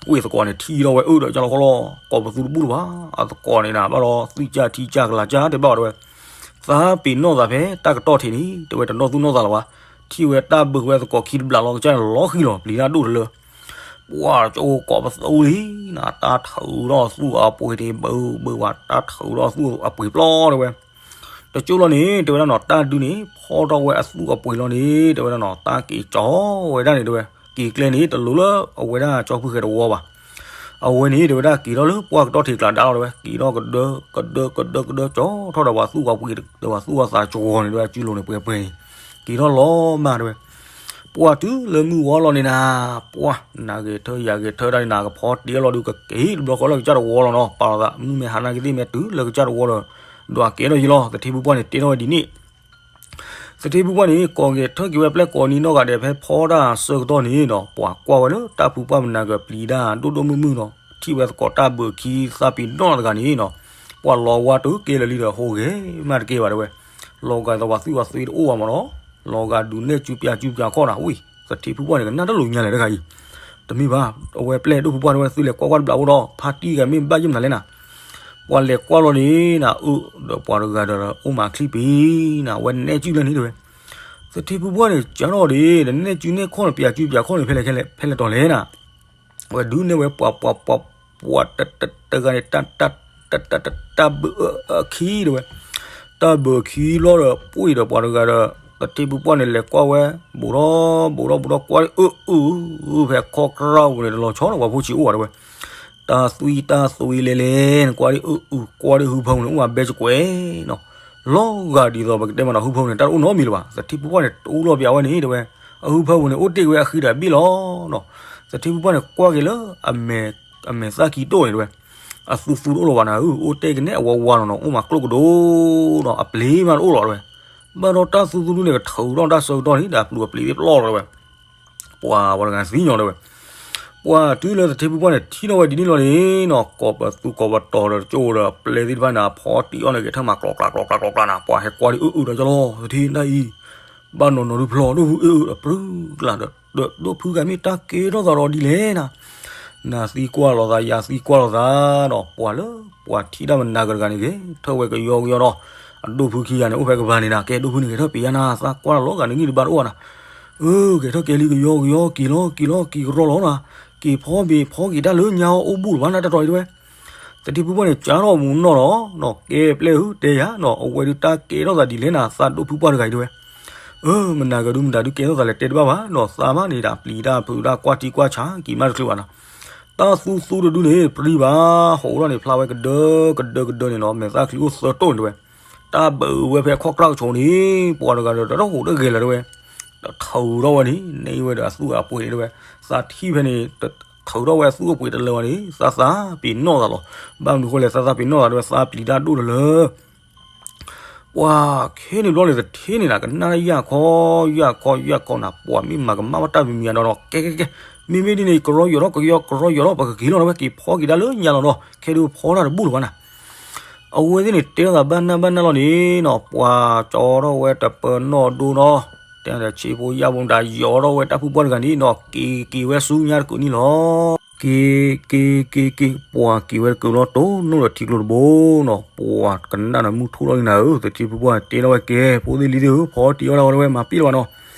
ဝံသကိးန့ၣ်ထံၣ်ထီၣ်ဝဲအၢဒီးကၠီလီၤခီလီၤ, ကိးပသူတဘူၣ်လၢၤဘၣ်, အသကိးန့ၣ်နၤဘၣ်ဒီး သွံၣ်ကၢ်ထံကၢ်ကလၤကၢ်တဲဘၣ်ဝဲတဲဝဲ, သးပ့ၤနီၣ်သးဖဲတၢ်ကတီၢ်ထံးန့ၣ် တဲဝဲတနီၣ်သူၣ်နီၣ်သးလၢၤဘၣ်, ထံၣ်ဝဲတၢ်ဘုးဝဲသကိးခံတဘျးလီၤ ကစၢ်န့ၣ်လီၤဃံၤလီၤ ပျံၤတၢ်ဒိၣ်တလၢ ပှၤကၠိကိးပသူလံနၤ, တၢ်ထုးထီၣ်သူၣ်အပှ့ၤန့ၣ် ဘုးဘုးဝဲ တၢ်ထုးထီၣ်သူၣ်အပှ့ၤပျီတဲဝဲ. တကၠိလီၤန့ၣ် တဲဝဲဒၣ်နီၤ တၢ်ဒုန့ၣ် ဖီထီၣ်ဝဲအသူၣ်အပှ့ၤလီၤန့ၣ် တဲဝဲဒၣ်နီၤ တၢ်က့ၤကၠီဝဲဒၣ်န့ၣ်တဲဝဲ, က့ၤကျဲန့ၣ် တလိၤလၢအဝဲဒၣ်ကၠီဖုဃဲၤတဝီဘၣ်. အဝဲန့ၣ် တဲဝဲဒၣ်က့ၤထီၣ်လၢပှၢ်ကတီၢ်ထံးကျါဒါလီၤတဲဝဲ, က့ၤထီၣ်ကဒၢကဒၢကဒၢကဒၢကဒၢကၠီထီၣ်ဒီးပှၤသူၣ်ပှၤပှ့ၤဒီးပှၤကၠိလိၤန့ၣ် ပှဲၤပှဲၤန့ၣ် က့ၤထီၣ်လီၤမးတဲဝဲ. ပှၤတုၤလၢမုၢ်ဝီလီၤန့ၣ်နၤ, ပှၤနၤဂဲၤထၢၣ်ယၤဂဲၤထၢၣ်တၢ်န့ၣ်နၤ ကဖီတ့ၢ်အီၣ်လီၤဒုး ကက့ၤတဘျီဃီလၢကစၢ်တဝီလီၤနီၤ, ပာ်လီၤသး မုၢ်မဲာ်ဟါနၢ်ကသ့ၣ်မဲာ်တုၤလၢကစၢ်တဝီဒီး ဒွးကဲထီၣ်ယံၤလီၤ. သထ့ဖုပှၢ်န့ၣ် တဲထီၣ်ဝဲဒ်န့ၣ် သထ့ဖုပှၢ်န့ၣ် ကိးဂဲၤထၢၣ်က့ၤဝဲပျဲၢ်ကိးနံၤနီၢ်ဂၤဒဲး ဖဲဖီတၢ်ဆၢကတီၢ်န့ၣ်ဒီး ပှၤကွၢ်ဝဲလၢတၢ်ဖုပှၢ်မနၤကပျံၤတၢ်ဒိၣ်ဒိၣ်မုၢ်မုၢ်ဒီး ထံၣ်ဝဲသကိးတၢ်ဘုးခံသးပ့ၤနီၣ်တဂၤန့ၣ်ဒီး ပှၤလီၤဝါတုၤကဲလၢာ်လံဒီး ဟူးဂဲၤမးတကဲဘၣ်တဲဝဲ, လီၤဂာ်သးပှၤသွံၣ်ပှၤသွံၣ်တအိၣ်ဘၣ်မၢ်နီၤ, လီၤဂာ်ဒုးနဲၣ်စုပျးစုပျးခီၣ်နၤ, ဝံသထ့ဖုပှၢ်န့ၣ် ကနၣ်တၢ်လိၤညါလဲၣ်တဂၤအံၤ, တမ့ၢ်ဘၣ်, အဝဲပျဲၢ်ဒိၣ်ဖုပှၢ်တဲဝဲ သုလဲၤကွၢ်ကွၢ်တဘျးအိၣ်ဒီး ဖါတံၢ်ဂၤမ့ၢ်ဘၣ်ယိၣ်မနုၤလဲၣ်နၤ ပှၤလဲၤကွၢ်လီၤန့ၣ်နၤ အၢ ဒီးပှၤတဂၤဒီးအိၣ်မးချံပံၤနၤ အဝဲနဲၣ်စုလၢန့ၣ်တဲဝဲ. သထ့ဖုပှၢ်န့ၣ် ကးထီၣ်ဒ် နနဲၣ်စုနဲၣ်ခီၣ်န့ၣ် ပျးစုပျးခီၣ်န့ၣ် ဖဲလဲၣ်ဖဲလဲၣ်တီၤလဲၣ်နၤ, ဝဲဒုးနဲၣ်ဝဲပှၤပှၤပှၤပှၤတတတဂၤန့ၣ် တၢ်တၢ်တၢ်တၢ်တၢ်တၢ်ဘုးအခံတဲဝဲ, တၢ်ဘုးအခံလီၤဒီး ပှ့ၤဒီးပှၤတဂၤဒီး သထ့ဖုပှၢ်န့ၣ် လဲၤကွၢ်ဝဲ ဘူးထီၣ်ဘူးထီၣ်ဘူးထီၣ် ကွၢ်ဒ်အုၣ်အုၣ် ဖဲခီၣ်ကြၢ်ပူၤန့ၣ် တလီၤဆီဒီးပှၤဖိဆံးအိၣ်ဘၣ်တဲဝဲ, တၢ်သွံၣ်တၢ်သွံၣ်လဲၤလဲၤန့ၣ် ကွၢ်ဒ်အုၣ်အုၣ် ကွၢ်ဒ်ဟူဖၢပူၤန့ၣ် အိၣ်မးဘဲစကွဲးနီၤ, လီၤဂာ်ဒ်သိးပကတဲမးနီၤ ဟူဖၢပူၤန့ၣ် တၢ်တအိၣ်နီတမံၤလၢၤဘၣ်. သထ့ဖုပှၢ်န့ၣ် တအူလီၤပၠးဝဲန့ၣ်တဲဝဲ, အဟူဖၢပူၤန့ၣ် အိၣ်တ့ၢ်ဝဲအဃံဒီးအဘ့ၣ်လီၤနီၤ. သထ့ဖုပှၢ်န့ၣ် ကွၢ်က့ၤလၢ အမဲာ်သၣ်ခံတိၢ်န့ၣ်တဲဝဲ, အသူသူတအိၣ်လၢၤဘၣ်နၤဧၢ, အိၣ်တ့ၢ်ကနဲအဝါဝါလီၤနီၤ, အိၣ်မးကျိၣ်ကဒိနီၤ, အပျ့ၤမးတအိၣ်လီၤတဲဝဲ. ဘၣ်ဒီးတၢ်သူသူဒုန့ၣ် ကထုးထီၣ်တၢ်ဆၢကတီၢ်န့ၣ် ဒီးအပျံၤအပျ့ၤသ့ၣ်ပျီလီၤတဲဝဲ. ပှၤပှၤတဂၤသံညီတဲဝဲ, ပှၤတုၤလၢသထ့ဖုပှၢ်န့ၣ် ထံၣ်ထီၣ်ဝဲဒ်န့ၣ်လီၤန့ၣ်နီၤ, ကိးပသူကိးပတီၤဒီးကၠိဒီး ပျဲၢ်သ့ၣ်တဖၣ်န့ၣ် ဖီတံၢ်အီၣ်န့ၣ် ဂဲၤထၢၣ်မးကျိးကျါကျိးကျါကျိးကျါနၤ, ပှၤဟဲကွၢ်ဒ်အုၣ်အုၣ်ဒီးကၠီလီၤ, သထ့နတၢ်အံၤ ဘၣ်နီၤနီၤဒုဖျီဒိၣ်ဖုအုၣ်အုၣ်ဒီးပြုၢ်ကျါဒီး ဒိၣ်ဖုဂၤမ့ၢ်တၢ်ကဲထီၣ်သးဒီးဒ်လဲၣ်နၤ, နၤသံကွၢ်လိာ်သး ယၤသံကွၢ်လိာ်သးနီၤ, ပှၤလၢပှၤထံၣ်တၢ်မနၤကတဂၤန့ၣ် ဂဲၤထၢၣ်ဝဲကယီကယီဒီး အဒိၣ်ဖုခံဂၤန့ၣ် အိၣ်ဖဲကပၤန့ၣ်နၤ, ကဲဒိၣ်ဖုန့ၣ် ဂဲၤထၢၣ်ပျံၤယၤနၤ, သးကွၢ်လီၤဂာ်နဂံၢ်တဘါတအိၣ်နၤ, အၢ ဂဲၤထၢၣ်ကဲလံကယီကယီ က့ၤလီၤက့ၤလီၤက့ၤကရီလီၤနၤ, က့ၤဖီဘ့ၣ်ဖီက့ၤတၢ်လၢညါအီၤအိၣ်ဘူးလၢၤဘၣ်နၤတၢ်တီၤအံၤတဲဝဲ. သထ့ဖုပှၢ်န့ၣ် ကးထီၣ်မူနီၢ်လီၤ, ကဲပျဲၢ်ဧၢ တဲယၤနီၤ, အဝဲဒုးတၢ်ကဲထီၣ်သးဒ်လဲၣ်နၤ, သးဒိၣ်ဖုပှၢ်တဂၤအံၤတဲဝဲ. အၢ မနၤကဒုမတၤဒုးကဲထီၣ်သးလဲၣ်တဲတဘၣ်ဘၣ်နီၤ, သးမးန့ၣ်ဒီးပျံၤတၢ်ဖုးတၢ်ကွၢ်ထံကွၢ်ဆး က့ၤမးတချုးဘၣ်နီၤ. တၢ်သူသူတဒုန့ၣ် ပြံဘၣ် ဟိးထီၣ်န့ၣ် ဖျါဝဲကဒၢကဒၢကဒၢန့ၣ်နီၤ, မဲာ်သၣ်ချံအိၣ်သၢတိၢ်န့ၣ်တဲဝဲ. တၢ်ဘုးဝဲဖဲခီၣ်ကြၢ်ကဆိးန့ၣ် ပှၤတဂၤဒီးတဟူးတဂဲၤလၢၤတဲဝဲ. တထုးထီၣ်ဝဲန့ၣ် န့ၢ်ဝဲဒီးအသူၣ်အပှ့ၤန့ၣ်တဲဝဲ. သးထံၣ်ဖဲန့ၣ် ထုးထီၣ်ဝဲအသူၣ်အပှ့ၤတလၢာ်ဘၣ်န့ၣ် သးသးပ့ၤနီၣ်သးလီၤ. ဘၣ်မနုၤဃိလဲၣ် သးသးပ့ၤနီၣ်သးတဲဝဲ သးပျံၤတၢ်ဒိၣ်တလၢာ် ပှၤခဲန့ၣ်ဘျီန့ၣ် သထ့န့ၣ်နၤ ကနၣ်ယၢ်ခီ ယၢ်ခီ ယၢ်ခီနၤ, ပှၤမ့ၢ်မၤကမၣ်ဘၣ်တၢ်မံၤမံၤအဒီးနီၤ, ကဲကဲကဲ မ့မ့ၢ်ဒ်န့ၣ် ကရီယီၤထီၣ် ကယီကရီယီၤထီၣ် ပကက့ၤလီၤတဲဝဲ, က့ၤဖီက့ၤတၢ်လၢညါလီၤဒီး ခဲဒုးဖီတၢ်တဘူၣ်လၢၤဘၣ်နၤ. အဝဲသ့ၣ်န့ၣ် တဲထီၣ်သးဘၣ်နၢ်ဘၣ်နၢ်လီၤန့ၣ်နီၤ, ပှၤကၠီထီၣ်ဝဲတပၢၤနီၣ်ဒိနီၤ, တဲဒီးဆ့ဖိယာ်ဖိတၢ်ယီၤထီၣ်ဝဲတၢ်ဖုပှၢ်တဂၤန့ၣ်နီၤ, က့ၤက့ၤဝဲဆူညါတကုာ်န့ၣ်လီၤ. က့ၤက့ၤက့ၤက့ၤ ပှၤက့ၤဝဲတကုာ်လီၤတိၢ်နီၣ်ဒီးထံကျိတဘိနီၤ, ပှၤကနၣ်ဒီးမုၢ်ထူၣ်လီၤန့ၣ်နၤဧၢ, သထ့ဖုပှၢ်တဲထီၣ်ဝဲကဲ ဖိသ့ၣ်လံၤသ့ၣ်ဧၢ, ဖီတံၢ်အီၣ်တၢ်ဝဲတဲဝဲ မၤပ့ၢ်လီၤဘၣ်နီၤ,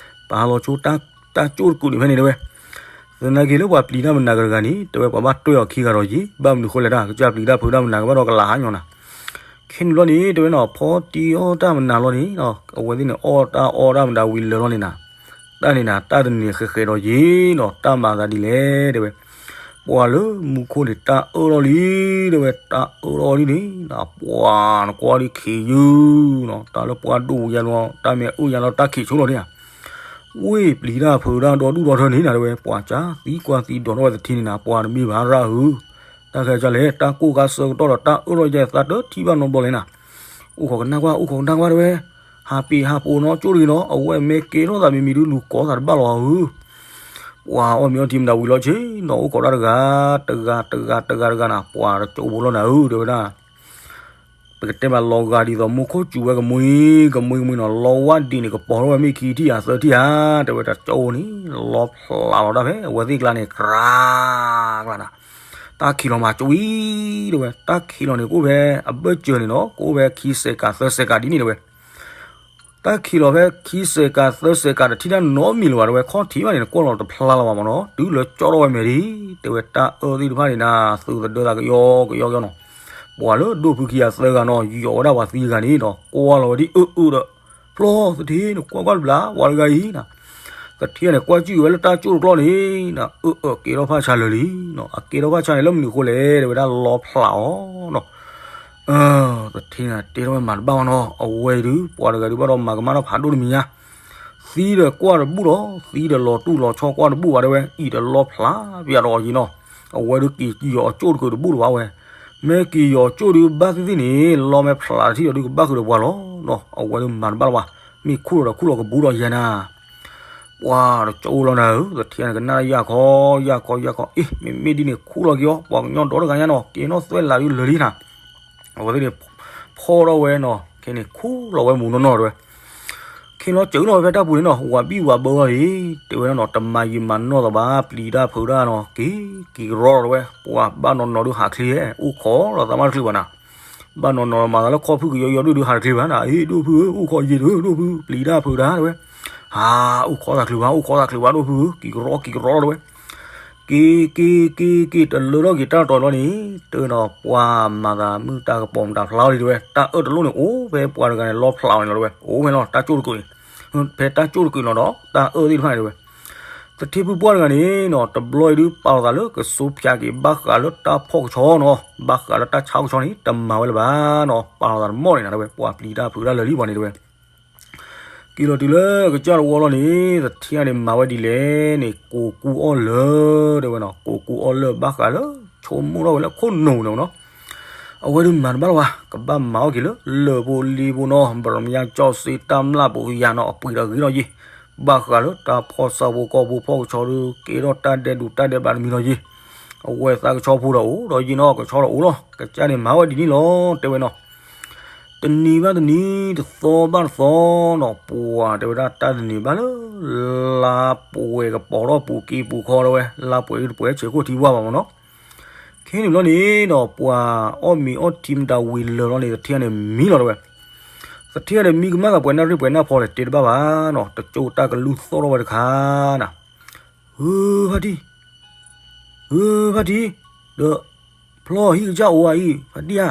ပာ်လီၤဆိတၢ်ကၠိၣ်တကုာ်န့ၣ်ဖဲန့ၣ်တဲဝဲ. သနာ်က့လၢပှၤပျံၤတၢ်မနၤကတဂၤန့ၣ် တဲဝဲပှၤဘၣ်တွဲၢ်အီၤခံဂၤဒီးယံၤ, ဘၣ်မနုၤဃိလဲၣ်ဒၣ် ကစၢ်ပျံၤတၢ်ဖုးတၢ်မနၤကဘၣ်ဒီးကလၤဟါညီနၤ. ခဲန့ၣ်ဘျီန့ၣ် တဲဝဲနီၤ ဖီတံၢ်အီၣ်တၢ်မနုၤလီၤန့ၣ်, အဝဲသ့ၣ်န့ၣ် အီၣ်တၢ်အီတၢ်မတၤဝံၤလၢာ်လီၤန့ၣ်နၤ, တၢ်န့ၣ်နၤ တၢ်တနံၤဃဲးဃဲးဒီးယ့ၤနီၤ, တၢ်မၤသးဒ်လဲၣ် တဲဝဲ. ပှၤလၢမူခိၣ်န့ၣ် တၢ်အၢၣ်လီၤလံ တဲဝဲ, တၢ်အၢၣ်လီၤလံန့ၣ်နၤ, ပှၤနကွၢ်ဒ်ခံးယုၢ်နီၤ, တၢ်လၢပှၢ်ဒိၣ်ဝံၤယါလီၤ တၢ်မ့ၢ်အၢၣ်ယါလီၤတၢ်ခံးဆိလီၤန့ၣ်ဧါ. ဝ့ၢ်ပျံၤတၢ်ဖုးတၢ်ဒီဒူၣ်ဒီထၢန့ၣ်နၤ တဲဝဲ, ပှၤကၢသံကွၢ်သံဒိးထီၣ်ဝဲသထ့န့ၣ်နၤ, ပှၤတမ့ၢ်ဘၣ်ရၣ်ဧၢ, တၢ်ခဲကၢလဲၣ် တၢ်ကိၢ်ခါဆၢကတီၢ်ဒီး တၢ်အၢၣ်လီၤယါသးတထံၣ်ဘၣ်နီတဘျီလဲၣ်နၤ. အိၣ်ခိးကနၣ်ကွၢ် အိၣ်ခိးကနၣ်ကွၢ် တဲဝဲ, ဟးပ့ၤဟးပိာ်နီၤကၠိတဂ့ၤနီၤ, အဝဲမ့ၢ်ကဲထီၣ်သးမံၤမံၤဒုး လူၤကိးသးတဘၣ်လီၤဧၢ. ပှၤအီၣ်မ့ၤအီထံမတၤဝံၤလီၤဆ့နီၤ, အိၣ်ခိးတၢ်တဂၤ တဂၤ တဂၤ တဂၤ တဂၤနၤ, ပှၤတကၠိဖိလီၤနၤဧၢ တဲဝဲဒၣ်. ပကတဲဘၣ်လီၤဂာ်ဒ်သိးမူခိၣ်စူၤဝဲကမှံ ကမှံကမှံနီၤ, လီၤဝါဒံးန့ၣ် ကပီၤထီၣ်ဝဲမ့ၢ်ခံထံၣ်ဧါသၢထံၣ်ဧါ, တဲဝဲတကၠိန့ၣ် လီၤဖျးလီၤတၢ်ဖဲအဝဲသ့ၣ်ကျါန့ၣ် ကြၢးကျၢးနၤ. တၢ်ခံးလီၤမၤကၠိအံၤ တဲဝဲ, တၢ်ခံးလီၤန့ၣ် ကအိၣ်ဖဲအဘၢၣ်စၢၤန့ၣ်နီၤ, ကအိၣ်ဖဲခံစဲးကးသၢစဲးကးဒ်န့ၣ် တဲဝဲ. တၢ်ခံးလီၤဖဲခံစဲးကးသၢစဲးကး တထံၣ်တၢ်နီတမံၤလၢၤဘၣ် တဲဝဲ, ခီၣ်ထံးဘၣ်န့ၣ် နကွၢ်လီၤတဖျါလၢၤဘၣ်မ့ၢ်နီၤ, တုၤလၢကၠီထီၣ်ဝဲမဲာ်ဒံး တဲဝဲ. တၢ်အၢၣ်သ့ၣ်တဖၣ်န့ၣ်နၤ သုးသဒၢသးကယီကယီကယီနီၤ. ပှၤလၢဒိၣ်ဖုခံဂၤသၢဂၤနီၤ ယီၤဝဲဒၣ်ပှၤသံဂၤန့ၣ်ဒီး ကွၢ်လီၤဝဲဒ်အၢၣ်အၢၣ်ဒီး, ဖျီသထ့ နကွၢ်ကွၢ်တဘျီ ပှၤတဂၤအံၤနၤ. သထ့န့ၣ် ကွၢ်စူၣ်ဝဲလၢတၢ်ကၠိတကျီန့ၣ်နၤ, အၢၣ်အၢၣ်ကဲထီၣ်ဖးဆါလၢာ်လံနီၤ, အကဲထီၣ်ဖးဆါန့ၣ်လၢမနုၤအဃိလဲၣ် တဲဝဲဒၣ် လီၤဖျးအီၤနီၤ. သထ့န့ၣ် တဲထီၣ်ဝဲမၤတဘၣ်ဘၣ်နီၤ, အဝဲဒုး ပှၤတဂၤဒုးဘၣ်ဒီးမၤကမၣ်ထီၣ်ဖးဒိၣ်တမံၤညါ, သံဒီးကွၢ်တဘူၣ်လီၤ, သံဒီးလီၤတူၢ်လီၤဆီကွၢ်တဘူၣ်ဘၣ် တဲဝဲ, အံၤတလီၤဖျးပယီၤဒီးအီၤယံၤနီၤ, အဝဲဒုးက့ၤယီၤအကၠိတကုာ်တဘူၣ်လၢၤဘၣ်ဝဲ, မ့ၢ်က့ၤယီၤကၠိဒုးဘၣ်သ့ၣ်သ့ၣ်န့ၣ် လီၤမဲာ်ဖျးတထံၣ်ဒီးဒုးကဘၣ်ဃုာ်ဒီးပှၤလီၤနီၤ, အဝဲဒုးမၤတဘၣ်လၢၤဘၣ်, မ့ၢ်ခူၣ်လီၤဒီးခူၣ်လီၤကဘူးဒီးယဲနၤ ပှၤတကၠိလီၤနၤဧၢ, သထ့န့ၣ် ကနၣ်ယၢ်ခီ ယၢ်ခီ ယၢ်ခီ, အ့ မ့မ့ၢ်ဒ်န့ၣ် ခူၣ်လီၤက့ၤအီၤ, ပှၤကညီဒီတဂၤညါနီၤ ကဲနီၣ်သွဲၣ်လးဒုးလၢာ်လံနၤ, အဝဲသ့ၣ်န့ၣ် ဖီၣ်ထီၣ်ဝဲနီၤ, ခဲန့ၣ် ခူၣ်လီၤဝဲမူးနီၢ်နီၢ်တဲဝဲ, ခဲလီၤစၢၤလီၤဝဲဖဲတၢ်ပူၤန့ၣ်နီၤ ဝၤဘံၣ်ဝၤဘၢဝဲလံ, တဲဝဲဒၣ်နီၤ တမၤယံာ်မၤနီၢ်သးဘၣ် ပျံၤတၢ်ဖုးတၢ်နီၤ က့ၤက့ၤကရီတဲဝဲ, ပှၤဘၣ်နီၢ်နီၢ်ဒုးဟးချ့ အိၣ်ခိးလီၤသးမးတချုးဘၣ်နၤ ဘၣ်နီၢ်နီၢ်မၤသးလၢခီဖုကယီယီဒုးဒုးဟးတချ့ဘၣ်နၤ, အ့ ဒိၣ်ဖုဧၢ အိၣ်ခိးယံာ်တဒိၣ်ဖု ပျံၤတၢ်ဖုးတၢ်တဲဝဲ, ဟး အိၣ်ခိးသးချုးဘၣ် အိၣ်ခိးသးချုးဘၣ် ဒိၣ်ဖုဧၢ က့ၤကရီက့ၤကရီတဲဝဲ, က့ၤက့ၤက့ၤက့ၤ တလၢထီၣ်က့ၤတၢ်တတီၤလီၤန့ၣ် တဲဒီးပှၤမၤသးမုၢ်တၢ်ကပီၤမတၤဖျါလီၤလံတဲဝဲ, တၢ်အၢၣ်တလိၣ်န့ၣ် အိၣ်ဖဲပှၤတဂၤန့ၣ် လီဖျးအီၤန့ၣ်လီၤတဲဝဲ, အိၣ်ဖဲလီၤ တၢ်ကၠိၣ်တကုာ်န့ၣ်, ဖဲတၢ်ကၠိၣ်တကုာ်လီၤဒီး တၢ်အၢၣ်သ့ၣ်တဖၣ်န့ၣ်တဲဝဲ သထ့ဖုပှၢ်တဂၤန့ၣ်နီၤ တဘျီအံၤဒုးပာ်လီၤသးလၢကစိဖၠးက့ၤ ဘၣ်ဃးလၢတၢ်ဖီၣ်ကဆီနီၤ, ဘၣ်ဃးလၢတၢ်ဆါကဆီန့ၣ် တမၤဝဲလၢၤဘၣ်နီၤ, ပာ်လီၤသးတမီၢ်န့ၣ်နၤတဲဝဲ, ပှၤပျံၤတၢ်ဖုးတၢ်လၢာ်လံပှၤန့ၣ်တဲဝဲ က့ၤလီၤတုၤလၢကစၢ်တဝီလီၤန့ၣ် သထ့န့ၣ်မၤဝဲဒ်လဲၣ်န့ၣ် ကိးကူအီၣ်လၢာ်တဲဝဲနီၤ, ကိးကူအီၣ်လၢာ်ဘၣ်ဃးလၢ ဆိကမိၣ်ထီၣ်ဝဲလၢခိၣ်နူာ်န့ၣ်နီၤ, အဝဲဒုးမၤတဘၣ်လၢၤဘၣ် ကဘၣ်မၤအီၣ်က့ၤလၢ လၢာ်ဖိလံဖိနီၤ, ဘရမညါကၠီၣ်စ့တၢ်မျၢ်ပူၤယၤနီၤ အပှ့ၤဒီးဂ့ၤထီၣ်ယ့ၢ်, ဘၣ်ဃးလၢတၢ်ဖီၣ်ဆၣ်ဖိကီၢ်ဖိဖီၣ်ကဆီဒုး ကဲထီၣ်တၢ်ဒဲးဒူးတၢ်ဒဲးဘးတမံၤလီၤယ့ၢ်, အဝဲသးကဆီဖိဒီးအိၣ်ဒီးယ့ၢ်နီၤ, ကဆီဒီးအိၣ်လီၤ, ကစၢ်န့ၣ်မၤဝဲဒ်န့ၣ်လီၤ တဲဝဲနီၤ တနံၤဘၣ်တနံၤ တသီဘၣ်တသီနီၤ, ပှၤတဲဝဲဒၣ်တၢ်တနံၤဘၣ်လၢ လါပှဲၤကပီၤထီၣ်ပူၤက့ပူၤခီတဲဝဲ, လါပှဲၤဒုးတပှဲၤဆဲးခိၣ်ထံဝါဘၣ်မ့ၢ်နီၤ, ခဲန့ၣ်ဘျီန့ၣ်နီၤ ပှၤအီၣ်မ့ၤအီထံမတၤဝံၤလၢာ်လီၤန့ၣ် သထ့န့ၣ်မံလီၤတဲဝဲ, သထ့န့ၣ်မံကမၣ်သးပှဲၤနၣ်ရံၣ်ပှဲၤနၣ်ဖီလဲၣ်တဲတဘၣ်ဘၣ်နီၤ, တကၠိတၢ်ကလုၢ်သီၣ်ထီၣ်ဝဲတခါနၤ, ဧၢ ဖါတံၢ် ဧၢ ဖါတံၢ်, ဒီးဖျီဟံၣ်ကစၢ်အိၣ်ဝဲအံၤ ဖါတံၢ်ဧါ,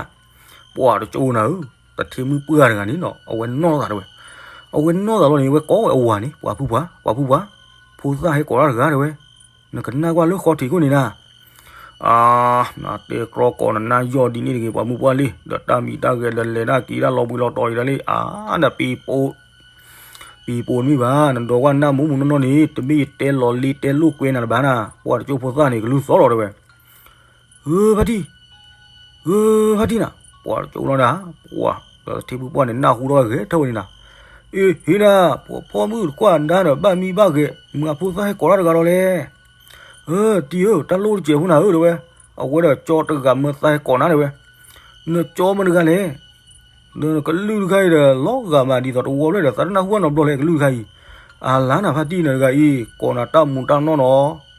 ပှၤတကၠိနၤဧၢ, သထ့မုၣ်ပှၢ်တဂၤန့ၣ်နီၤ အဝဲနီၢ်သးတဲဝဲ, အဝဲနီၢ်သးလီၤန့ၣ် ဝဲကိးဝဲအဝၤန့ၣ် ပှၤဖုပှၢ် ပှၤဖုပှၢ်, ဖိသၣ်ဟဲကိးတၢ်တဂၤတဲဝဲ, နကနၣ်ကွၢ်လၢဃီထံးခိၣ်န့ၣ်နၤ အါ, နတဲကြီကိးနနၢ်ယီၢ်ဒ်န့ၣ်တဂ့ၤ ပှၤမုၣ်ပှၢ်လံ, ဒီးတၢ်မံၤတၢ်ဂဲၤဒီးလဲၤတၢ်က့ၤတၢ်လီၤဘှံးလီၤတီၤအံၤဒၣ်လံ, အါ, နပံၤပိာ်, ပံၤပိာ်တမံၤဘၣ်, နဒိးကွၢ်နၢ်မူးမူးနီၢ်နီၢ်န့ၣ် တမ့ၢ်ယတဲလီၤလ့တဲလိာ်ကွဲနၤတဘၣ်နၤ, ပှၤတကၠိဖိသၣ်န့ၣ် ကလုၢ်သီၣ်လီၤတဲဝဲ ဧၢ ဖါတံၢ်, ဧၢ ဖါတံၢ်နၤ, ပှၤတကၠိလီၤနၤ, ပှၤဒီးသထ့ဖုပှၢ်န့ၣ် နၢ်ဟူထီၣ်ဝဲဂဲၤထၢၣ်ဝဲန့ၣ်နၤ, အ့ ဟ့ၣ်နၤ, ပှၤဖီၣ်မုၣ်တကွၢ်ဒါဒီး ဘၣ်မံဘၣ်ဂဲၤ, မုၢ်အဖိသၣ်ဟဲကိးတၢ်တဂၤလီၤလဲၣ်, ဧၢ တံၢ်ဧၢ, တၢ်လိၣ်တစဲးဖိနၤဧၢ တဲဝဲ, အဝဲဒီးကၠီတဂၤမၢသးဟဲကိးနၤတဲဝဲ, နကၠီမတဂၤလဲၣ် ဒီးကလုၢ်တခါအံၤဒီး လီၤဂာ်မးဒ်သိးတဝီဖျၢၣ်ဒီး သးတနၢ်ဟူဘၣ်နီတဘျီလဲၣ် ကလုၢ်တခါအံၤ, အလါနၤဖါတံၢ်နတဂၤအံၤ ကိးနၤတၢ်မူးတၢ်နီၢ်နီၤ,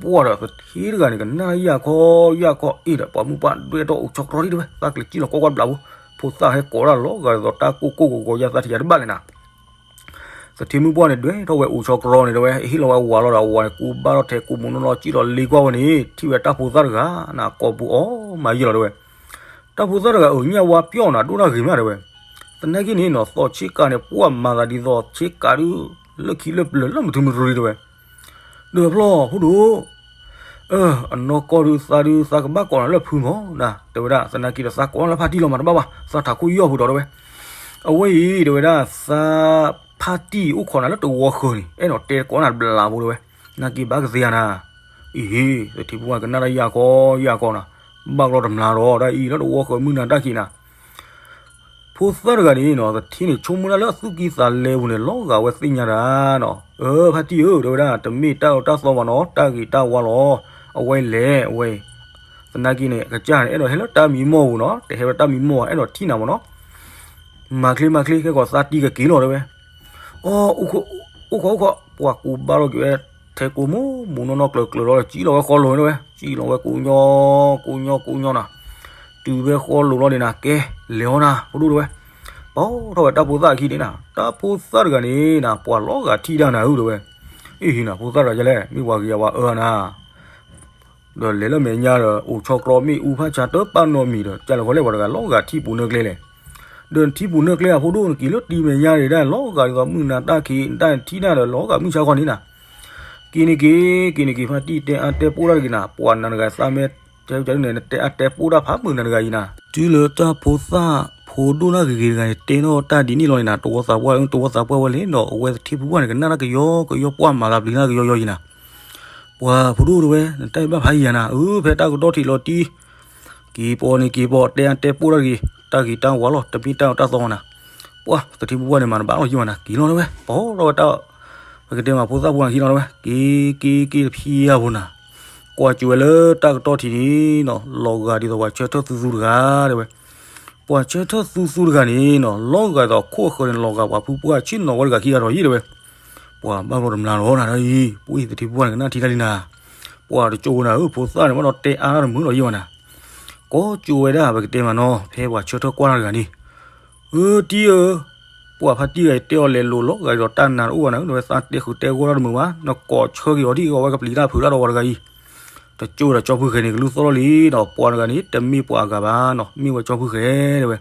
ပှၤဒီးသထ့တဂၤန့ၣ် ကနၣ်ယၢ်ခီယၢ်ခီအ့ၣ်ဒီး ပှၤမုၣ်ပှၢ်ဒွဲၣ်ထီၣ်အိၣ်ဆီတြီဒံးတဲဝဲ, သးကလဲၤစံၣ်လီၤကွၢ်ကွၢ်တဘျီဖိ, ဖိသၣ်ဟဲကိးတၢ်လီၤဂာ်ဒ်သိးတၢ်ကိၢ်ကိၢ်ဂီၤဂီၤယါသးထံးယါတဘၣ်လဲၣ်နၤ သထ့မုၣ်ပှၢ်န့ၣ် ဒွဲၣ်ထီၣ်ဝဲအိၣ်ဆီတြီန့ၣ်တဲဝဲ, ဟ့ၣ်လီၤဝဲဝၤလီၤဒီး အဝၤန့ၣ် ကူဘၣ်ထီၣ်ထဲကူမူးနီၢ်နီၢ် စံၣ်လီၤလ့ကွၢ်ဝဲန့ၣ် ထံၣ်ဝဲတၢ်ဖိသၣ်တဂၤနၤ ကိာ်ပူၤအီၣ်မးယံာ်လီၤတဲဝဲ, တၢ်ဖိသၣ်တဂၤအၢ ညၣ်ဝါပျီၣ်နၤ ဒိၣ်တၢ်ဂ့ၤမးတဲဝဲ, သနာ်က့န့ၣ်နီၤ သီးဆ့ကၤန့ၣ် ပှၢ်မၤသးဒ်သိးဆ့ကၤဒုး လၢခံလၢပျၢၤလၢမုၢ်ထူမုၢ်ရူၤလံတဲဝဲ, ဒီးဖျီၣ်ဖိဒိၣ် အနီၢ်ကီၢ်ဒုးသးဒုးသးကဘၣ်ကိးနၤလၢဖုမီၤနၤ တဲဝဲဒၣ် သနာ်က့ဒီးသးကိးနၤလၢဖါတံၢ်လီၤမးတဘၣ်ဘၣ် သးထးခိၣ်ယီၢ်ပူၤဒီးတဲဝဲ, အဝဲအံၤတဲဝဲဒၣ် သးဖါတံၢ်အိၣ်ခိးနၤလၢတဝီဃၢၤန့ၣ် အဲၣ်ဒိးတဲကိးနၤတဘျီဖိတဲဝဲ, သနာ်က့ဘၣ်ကသ့ဧါနၤ, အံၤ သထံဖိပှၢ်ကနၣ်တၢ်ယၢ်ကီယၢ်ကီနၤ, ဘၣ်ကလီတမျၢ်ဒီးတၢ်အံၤလၢတဝီဃၢၤမုၢ်နၤတၢ်ခံးနၤ ဖိသၣ်တဂၤန့ၣ်နီၤ သထံန့ၣ်ဆိကမိၣ်ဒၣ်လၢအသူၣ်ကံၢ်သးလဲပူၤန့ၣ် လီၤဂာ်ဝဲသ့ၣ်ညါတၢ်နီၤ, အၢ ဖါတံၢ်ဧၢ တဲဝဲဒၣ် တမ့ၢ်တၢ်အၢတၢ်သီဘၣ်နီၤ တၢ်ဂ့ၤတၢ်ဝါလီၤ, အဝဲလဲၤအဝဲ, သနာ်က့န့ၣ် အကစၢ်န့ၣ် အဲၣ်ဒိးဟဲလၢတၢ်မံမီၢ်ပူၤနီၤ တဟဲလၢတၢ်မံမီၢ်ဘၣ် အဲၣ်ဒိးထံၣ်နၤမီၤနီၤ, မၤချ့မၤချ့ ခဲကိးသးတံၢ်ကက့ၤလီၤတဲဝဲ, အိၣ်ခိးအိၣ်ခိး ပှၤကူးဘၣ်လီၤက့ၤဝဲ ထဲကိးမူမူနီၢ်နီၢ်ကျၢၤကျၢၤလီၤ စံၣ်လီၤဝဲဃီလိၤတဲဝဲ စံၣ်လီၤဝဲကူးညီ ကူးညီကူးညီနၤ, တုၤဖဲဃီလိၤလီၤန့ၣ်နၤ ကဲ လဲၤအီၤနၤ ဖိဒိၣ်တဲဝဲ, ပိာ်ထီၣ်ဝဲတၢ်ဖိသၣ်အခံန့ၣ်နၤ တၢ်ဖိသၣ်တဂၤန့ၣ်နၤ ပှၤလီၤဂာ်ထံၣ်တၢ်နၤဧၢတဲဝဲ, အံၤနၤ ဖိသၣ်တဂၤယလဲၣ် မ့ၢ်ပှၤဂ့ၤအဝဲအၢနၤ ဒီးလဲၤလၢမဲာ်ညါဒီး အိၣ်ဆီကြီမ့ၣ်အူဖးဆါတပာ်နီတမံၤဒီး ကၢ်လၢဃီလဲၣ်ပှၤတဂၤလီၤဂာ်ထံၣ်ပူၤနၢကျဲလဲၣ်, ဒီးထံၣ်ပူၤနၢကျဲအဖိဒိၣ် နက့ၤလၢတံၤမဲာ်ညါန့ၣ်ဒၣ် လီၤဂာ်ဒ်သိးမုၢ်နၤတၢ်ခံး တၢ်ထံၣ်နၤဒီးလီၤဂာ်မုၢ်ဆါခီန့ၣ်နၤ, က့ၤန့ၣ်က့ၤ က့ၤန့ၣ်က့ၤ ဖါတံၢ်တဲအါတဲပိၢ်တၢ်တဂ့ၤနၤ ပှၤနၤတဂၤသးမဲ တဲန့ၣ် နတဲအါတဲပိၢ်တၢ်ဖးမုၢ်နၤတဂၤအံၤနၤ, တုၤလၢတၢ်ဖိသၣ်ဖိဒိၣ်တၢ်ဂ့ၤဂ့ၤတဂၤန့ၣ် တဲထီၣ်တၢ်ဒ်န့ၣ်လီၤန့ၣ်နၤ တဝီသးပှၢ် တဝီသးပှၢ်ဝဲလဲၣ်ဒီး အဝဲသထံဖိပှၢ်န့ၣ် ကနၣ်တၢ်ကယီကယီ ပှၢ်မၤသးပျံၤတၢ်ကယီကယီအံၤနၤ ပှၤဖိဒိၣ်တဲဝဲ နတၢ်အံၤဘၣ်ဖးယံၤယၤနၤ အၢ ဖဲတၢ်ကတီၢ်ထံးလီၤတံၢ် က့ၤပိာ်န့ၣ်က့ၤပိာ် တဲအါတဲပိၢ်တၢ်တဂ့ၤ တၢ်ဂ့ၤတၢ်ဝါလီၤ တမ့ၢ်တၢ်အၢတၢ်သီနၤ, ပှၤသထံဖိပှၢ်န့ၣ်မၤတဘၣ်လီၤယံၤဘၣ်နၤ က့ၤလီၤတဲဝဲ ပိာ်ထီၣ်ဝဲတၢ် ပကတဲမးဖိသၣ်ဖိနၤခံလီၤတဲဝဲ က့ၤက့ၤက့ၤတဖံးယၤဖိနၤ, ကွၢ်ကၠိဝဲလၢတၢ်ကတီၢ်ထံးန့ၣ်နီၤ လီၤဂာ်ဒ်သိးပှၤဆၢထၢၣ်သူသူတဂၤတဲဝဲ ပှၤဆၢထၢၣ်သူသူတဂၤန့ၣ်နီၤ လီၤဂာ်ဒ်သိးခိၣ်အဃၢၤန့ၣ် လီၤဂာ်ပှၤဖုပှၢ်ဆ့ၣ်နီၤဝဲတဂၤခံဂၤဒီးယံၤတဲဝဲ, ပှၤဘၣ်ဘျီတမျၢ်လီၤနၤဒီးအံၤ ပှၤသထံဖိပှၢ်န့ၣ်ကနၣ်ထံတၢ်လံနၤ, ပှၤတကၠိဝဲနၤဧၢ ဖိသၣ်န့ၣ်ဘၣ်ဒီးတဲအါတၢ်တမုာ်လီၤယံၤဘၣ်နၤ, ကိးကၠိဝဲဒၣ် ပကတဲမးနီၤ ဖဲပှၤဆၢထၢၣ်ကွၢ်တၢ်တဂၤန့ၣ် အၢ တံၢ်ဧၢ, ပှၤဖါတံၢ်တဂၤအံၤတဲအီၤလဲၤလိာ်လီၤဂာ်ဒ်သိးတၢ်နါတအိၣ်ဘၣ်နၤ နဝဲသးတဲဃုာ်တဲဂီၢ်တၢ်တမုာ်ဘၣ် နကိးဆၢက့ၤအီၤဒ်အဝဲကပျံၤတၢ်ဖုးတၢ်ဒီးဝဲတဂၤအံၤ, တကၠိဒီးကၠီဖုဃဲၤန့ၣ် ကလုၢ်သီၣ်လီၤလံဒီး ပှၤတဂၤန့ၣ် တမ့ၢ်ပှၤအဂၤဘၣ်နီၤ မ့ၢ်ဝဲကၠီဖုဃဲၤတဲဝဲ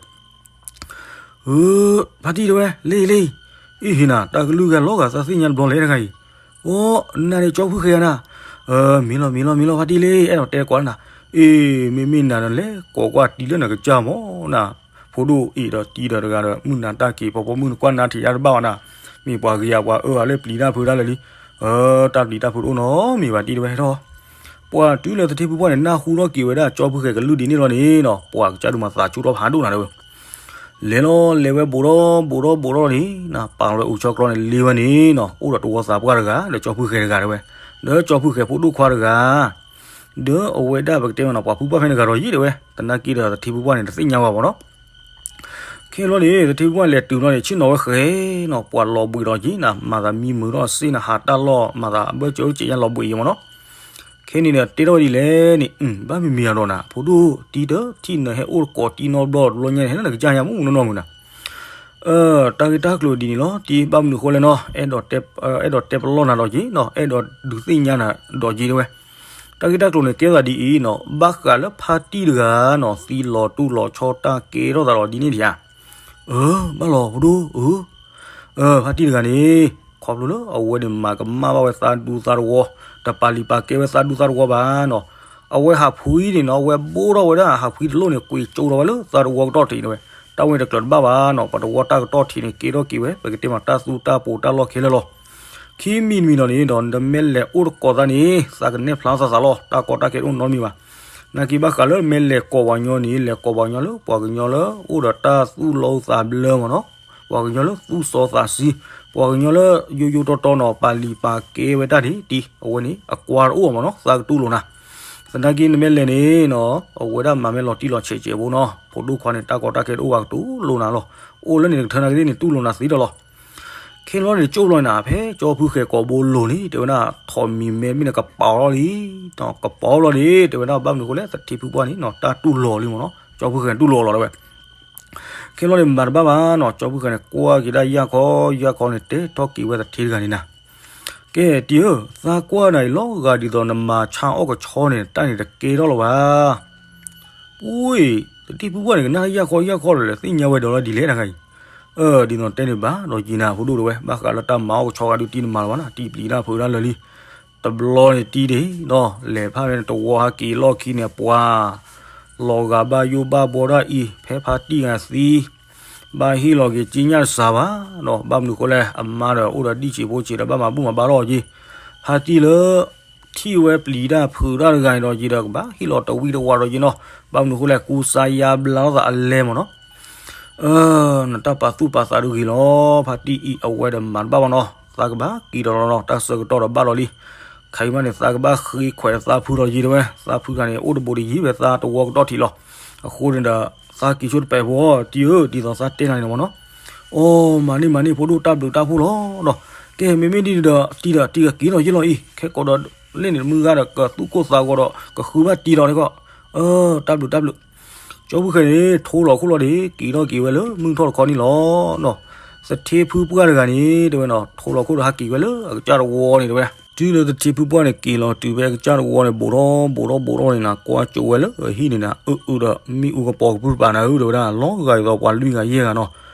ဧၢ, ဖါတံၢ်တဲဝဲ လ့လ့, အံၤဟ့နၤ တၢ်ကလုၢ်ဂၤလီၤဂာ်သးသ့ၣ်ညါတဘျီလဲၣ်တဂၤအံၤ, အိ နၤန့ၣ်ကၠီဖုဃဲၤဧါနၤ, မ့ၢ်လီၤမ့ၢ်လီၤမ့ၢ်လီၤ ဖါတံၢ်လ့ အဲၣ်ဒိးတဲကွၢ်နၤ, အ့ မ့မ့ၢ်နၤဒီးလဲၤကိးကွၢ်တံၢ်လၢနကစၢ်မီၤနၤ, ဖိဒိၣ်အံၤဒီးတံၢ်ဒီးတဂၤဒီး မုၢ်နၤတၢ်က့ၤ ပှၤပိာ်မုၣ်နကွၢ်နါထံးယါတဘၣ်ဘၣ်နၤ, မ့ၢ်ပှၤဂ့ၤဧါပှၤအၢဧါလၢပျံၤတၢ်ဖုးတၢ်လၢာ်လံ, တၢ်ပျံၤတၢ်ဖုးတအိၣ်နီတမံၤဘၣ်တံၢ်တဲဝဲဟဲထီၣ် ပှၤတုၤလၢသထ့ဖုပှၢ်န့ၣ် နၢ်ဟူထီၣ်က့ၤဝဲဒၣ်ကၠီဖုဃဲၤကလုၢ်ဒ်န့ၣ်လီၤန့ၣ်နီၤ ပှၤကစၢ်ဒုးမၤသးဆူၣ်ထီၣ်ဖးဒိၣ်နၤတဲဝဲ, လဲၤလီၤလဲၤဝဲဘူးဒီဘူးဒီဘူးဒီန့ၣ်နီၤ ပာ်လီၤဝဲအိၣ်ဆီကျီန့ၣ်လ့ဝဲန့ၣ်နီၤ အိၣ်ဒီးတဝီသးပှၢ်တဂၤ ဒီးကၠီဖုဃဲၤတဂၤတဲဝဲ, ဒီးကၠီဖုဃဲၤဖိဒိၣ်ခွါတဂၤ ဒီးအဝဲဒၣ်ပကတဲမးနီၤ ပှၤဖုပှၢ်ဖဲန့ၣ်တဂၤဒီးယံၤတဲဝဲ, သနာ်က့ဒီးသထ့ဖုပှၢ်န့ၣ် တသ့ၣ်ညါဝဲဘၣ်နီၤ ခဲလီၤန့ၣ် သထ့ဖုပှၢ်လဲၤတုၤလီၤန့ၣ် ဆ့ၣ်နီၤဝဲဃဲၤနီၤ ပှၤလီၤဘှံးဒီးက့ၤနၤ မၤသးမံမုာ်ထီၣ်စ့နၤ ဟးတၢ်လီၢ် မၤသးအဘၢၣ်စၢၤအိၣ်စဲးညါလီၤဘှံးအံၤမ့ၢ်နီၤ, ခဲန့ၣ်ဒီးတဲထီၣ်ဝဲဒ်လဲၣ်န့ၣ် ဘၣ်မံၤမံၤအဒီးနၤ ဖိဒိၣ်တံၢ်တထံၣ် နဟဲအိၣ်တကိးတံၢ်နီတဘျီတဘျီညါန့ၣ် ဟဲလၢနကစၢ်ညါမ့ၢ်မုၢ်နီၢ်နီၢ်မုၢ်နၤ တၢ်ဂ့ၢ်တၢ်ကျိၤဒ်န့ၣ်လီၤ တံၢ်ဘၣ်မနုၤဃိလဲၣ်နီၤ အဲၣ်ဒိးတဲပလီၢ်နၤဒီးက့ၤနီၤ အဲၣ်ဒိးဒုးသ့ၣ်ညါနၤဒီးက့ၤတဲဝဲ, တၢ်ဂ့ၢ်တၢ်ကျိၤန့ၣ် ကဲသးဒ်အံၤနီၤ ဘၣ်ဃးလၢဖါတံၢ်တဂၤနီၤ သံလီၤတူၢ်လီၤဆီတၢ်ကဲထီၣ်သးဒီးဒ်န့ၣ်ဒံးဧါ, အၢ ဘၣ်လီၤ ဖိဒိၣ် အၢ ဖါတံၢ်တဂၤန့ၣ် ခီဖျိလၢအဝဲန့ၣ် မၤကမၣ်ဘၣ်ဝဲသးဒူသးတဝီ, တပာ်လံာ်ပာ်ကဲဝဲသးဒူသးတဝီဘၣ်နီၤ, အဝဲဟးဖှံန့ၣ်နီၤ အဝဲဘိၣ်ထီၣ်ဝဲဒၣ် ဟးဖှံတလိၣ်န့ၣ် ကွံာ်ကၠိထီၣ်ဝဲလၢသးတဝီကတီၢ်ထံးန့ၣ်ဝဲ, တၢ်ဝဲန့ၣ်တကျၢၤတဘၣ်ဘၣ်နီၤ ပှၤတဝီတၢ်ကတီၢ်ထံးန့ၣ် ကဲထီၣ်က့ၤဝဲ ပကတဲမးတၢ်သူတၢ်ပိးတၢ်လီၢ်ခဲလၢာ်လီၤ, ခံမံၤတမံၤနီၤန့ၣ်ဒီး နမ့ၢ်လဲၤအိၣ်တကိးသးန့ၣ် သးကနဲၣ်ဖျါသးသးလီၤ တၢ်ကီတၢ်ခဲတအိၣ်နီတမံၤဘၣ် နာ်က့ဘၣ်ဃးလၢမ့ၢ်လဲၤကိးပှၤကညီန့ၣ် လဲၤကိးပှၤကညီလၢ ပှၤကညီလၢအိၣ်ဒီးတၢ်သူၣ်လီၤသးဘျၢမ့ၢ်နီၤ, ပှၤကညီလၢသူစီသးဆှံ, ပှၤကညီလၢယိယိတီတီနီၤ ပာ်လံာ်ပာ်ကဲဝဲတၢ်ဒ်တံၢ် အဝဲန့ၣ် အကွၢ်တအိၣ်မ့ၢ်နီၤ သးကတူၢ်လိာ်နၤ, သနာ်က့နမ့ၢ်လဲၤန့ၣ်နီၤ အဝဲဒၣ်မၤမ့ၢ်လီၤတံၢ်လီၤဆဲးစဲးဖိနီၤ ဖိဒိၣ်ခွါန့ၣ် တၢ်ကီတၢ်ခဲတအိၣ်ဘၣ်ကတူၢ်လိာ်နၤလီၤ, အိၣ်လၢန့ၣ်နကထၢနၤကသ့ၣ်န့ၣ် တူၢ်လိာ်နၤသ့ဒီးလီၤ ခဲလီၤန့ၣ် ကၠိလီၤနၤ ဖဲကၠီဖုဃဲၤကိးဘိလိၤန့ၣ် တဲဝဲဒၣ် ထိးမံၤမဲမ့ၢ်န့ၣ်ကပီၤလီၤလံ, ကပီၤလီၤန့ၣ် တဲဝဲဒၣ် ဘၣ်မနုၤအဃိလဲၣ် သထ့ဖုပှၢ်န့ၣ်နီၤ တၢ်တူၢ်လိာ်လံမ့ၢ်နီၤ ကၠီဖုဃဲၤတူၢ်လိာ်လီၤတဲဝဲ, ခဲလီၤန့ၣ်မၤတဘၣ်ဘၣ်နီၤ ကၠီဖုဃဲၤန့ၣ် ကွၢ်က့ၤဒၣ်ယၢ်ခီ ယၢ်ခီန့ၣ် တဲထီၣ်က့ၤဝဲသထ့တဂၤန့ၣ်နၤ, ကဲတံၢ်ဧၢ, သးကွၢ်နၤအံၤလီၤဂာ်ဒ်သိးနမၤဆါအီၣ်ကဆီန့ၣ် တၢ်န့ၣ်တကဲထီၣ်လၢၤဘၣ် ပှ့ၤ သထ့ဖုပှၢ်န့ၣ် ကနၣ်ယၢ်ခီယၢ်ခီဒီး လဲၤသ့ၣ်ညါဝဲဒီးလီၤဒ်လဲၣ်တခါအံၤ. အၢ ဒ်သိးတဲန့ၣ်ဘၣ်ဒီးက့ၤနၤ ဖိဒိၣ်တဲဝဲ ဘၣ်ဃးလၢတၢ်မၤအီၣ်ကဆီဂၤဒုးတံၢ်နမၤလီၤဘၣ်နၤ တံၢ်ပျံၤတၢ်ဖုးတၢ်လၢာ်လံ. တဘျီန့ၣ်တံၢ်ဒံးဒီး လဲၤဖးဝဲန့ၣ် တဝီဟဲက့ၤလီၢ်ခံန့ၣ် ပှၤ လီၤဂာ်ဘၣ်ယိၣ်ဘၣ်ဘီတၢ်အံၤ ဖဲဖါတံၢ်ဂၤသံ ဘၣ်ဟ့ၣ်လီၤက့ၤက့ညၣ်တစှၤဘၣ်ဒီး ဘၣ်မနုၤအဃိလဲၣ် အမါဒီးအိၣ်ဒီးဒံၣ်စံးဖိစံးဒီး ဘၣ်မၤဘူၣ်မၤဘါထီၣ်က့ၤ ဖါတံၢ်လၢ ထံၣ်ဝဲပျံၤတၢ်ဖုးတၢ်တဂၤန့ၣ်ဒီးက့ၤဒီး ကဘၣ်ဟ့ၣ်လီၤတဝံၣ်တဝါဒီးက့ၤနီၤ. ဘၣ်မနုၤအဃိလဲၣ် ကူစါယါဘျါထီၣ်သးအလဲမ့ၢ်နီၤ. အၢ နတၢ်ပာ်သူၣ်ပာ်သးဒုးဂ့ၤလီၤ ဖါတံၢ်အံၤ အဝဲဒီးမၤတဘၣ်ဘၣ်နီၤ. သးကဘၣ်က့ၤဒီးလီၤနီၤ တၢ်ဆၢကတီၢ်ဒီးဘၣ်လီၤလံ. ခဲအံၤမးန့ၣ် သးကဘၣ်ဃ့ခွဲးသးဖုဒီးယံၤတဲဝဲ သးဖုတဂၤန့ၣ် အိၣ်တဘူးဒီးယံၤဝဲသးတဝီကဒီးထံးလီၤ. အဃိန့ၣ်ဒီး သးက့ၤဆိတပဲာ်ဖိ တံၢ်ဧၢ ဒ်သိးသးတဲနၤန့ၣ်မ့ၢ်နီၤ. အိ မၤန့ၢ်မၤန့ၢ်ဖိဒိၣ် တၢ်ဘျုးတၢ်ဖှိၣ်လီၤဒီး ကဲ မ့မ့ၢ်ဒ်န့ၣ်ဒီး တံၢ်ဒီးတံၢ်ကက့ၤနီၤယ့ၢ်လီၤအံၤ ခဲကိးဒီး လ့ၣ်န့ၣ်မုၢ်ဂၤဒီး ကသူၣ်ကိၢ်သးဂီၤဒီး ကဃုဘၣ်တံၢ်လီၤန့ၣ်ကီး. အၢ တၢ်ဘျုးတၢ်ဘျုး ကၠီဖုဃဲန့ၣ် ထိလီၤခိၣ်လီၤဒီး က့ၤထီၣ်က့ၤဝဲလၢမုၢ်ထီၣ်တခီန့ၣ်လီၤနီၤ. သထ့ဖုပှၢ်တဂၤန့ၣ် တဲဝဲနီၤ ထိလီၤခိၣ်ဒီးဟးက့ၤဝဲလၢအကစၢ်တဝီန့ၣ်တဲဝဲ. တုၤလၢသထ့ဖုပှၢ်န့ၣ် က့ၤလီၤတုၤဖဲအကစၢ်တဝီန့ၣ် ဘူးထီၣ်ဘူးထီၣ်ဘူးထီၣ်န့ၣ်နၤ ကွၢ်ကၠိဝဲလၢအဟံၣ်န့ၣ်နၤ အၢအၢဒီး မ့ၣ်အူကပီၤကပုၢ်တပၤနၤဧၢ တဲဝဲဒၣ် လီၤဂာ်ဒ်သိးပှၤလွံၢ်ဂၤယဲၢ်ဂၤနီၤ.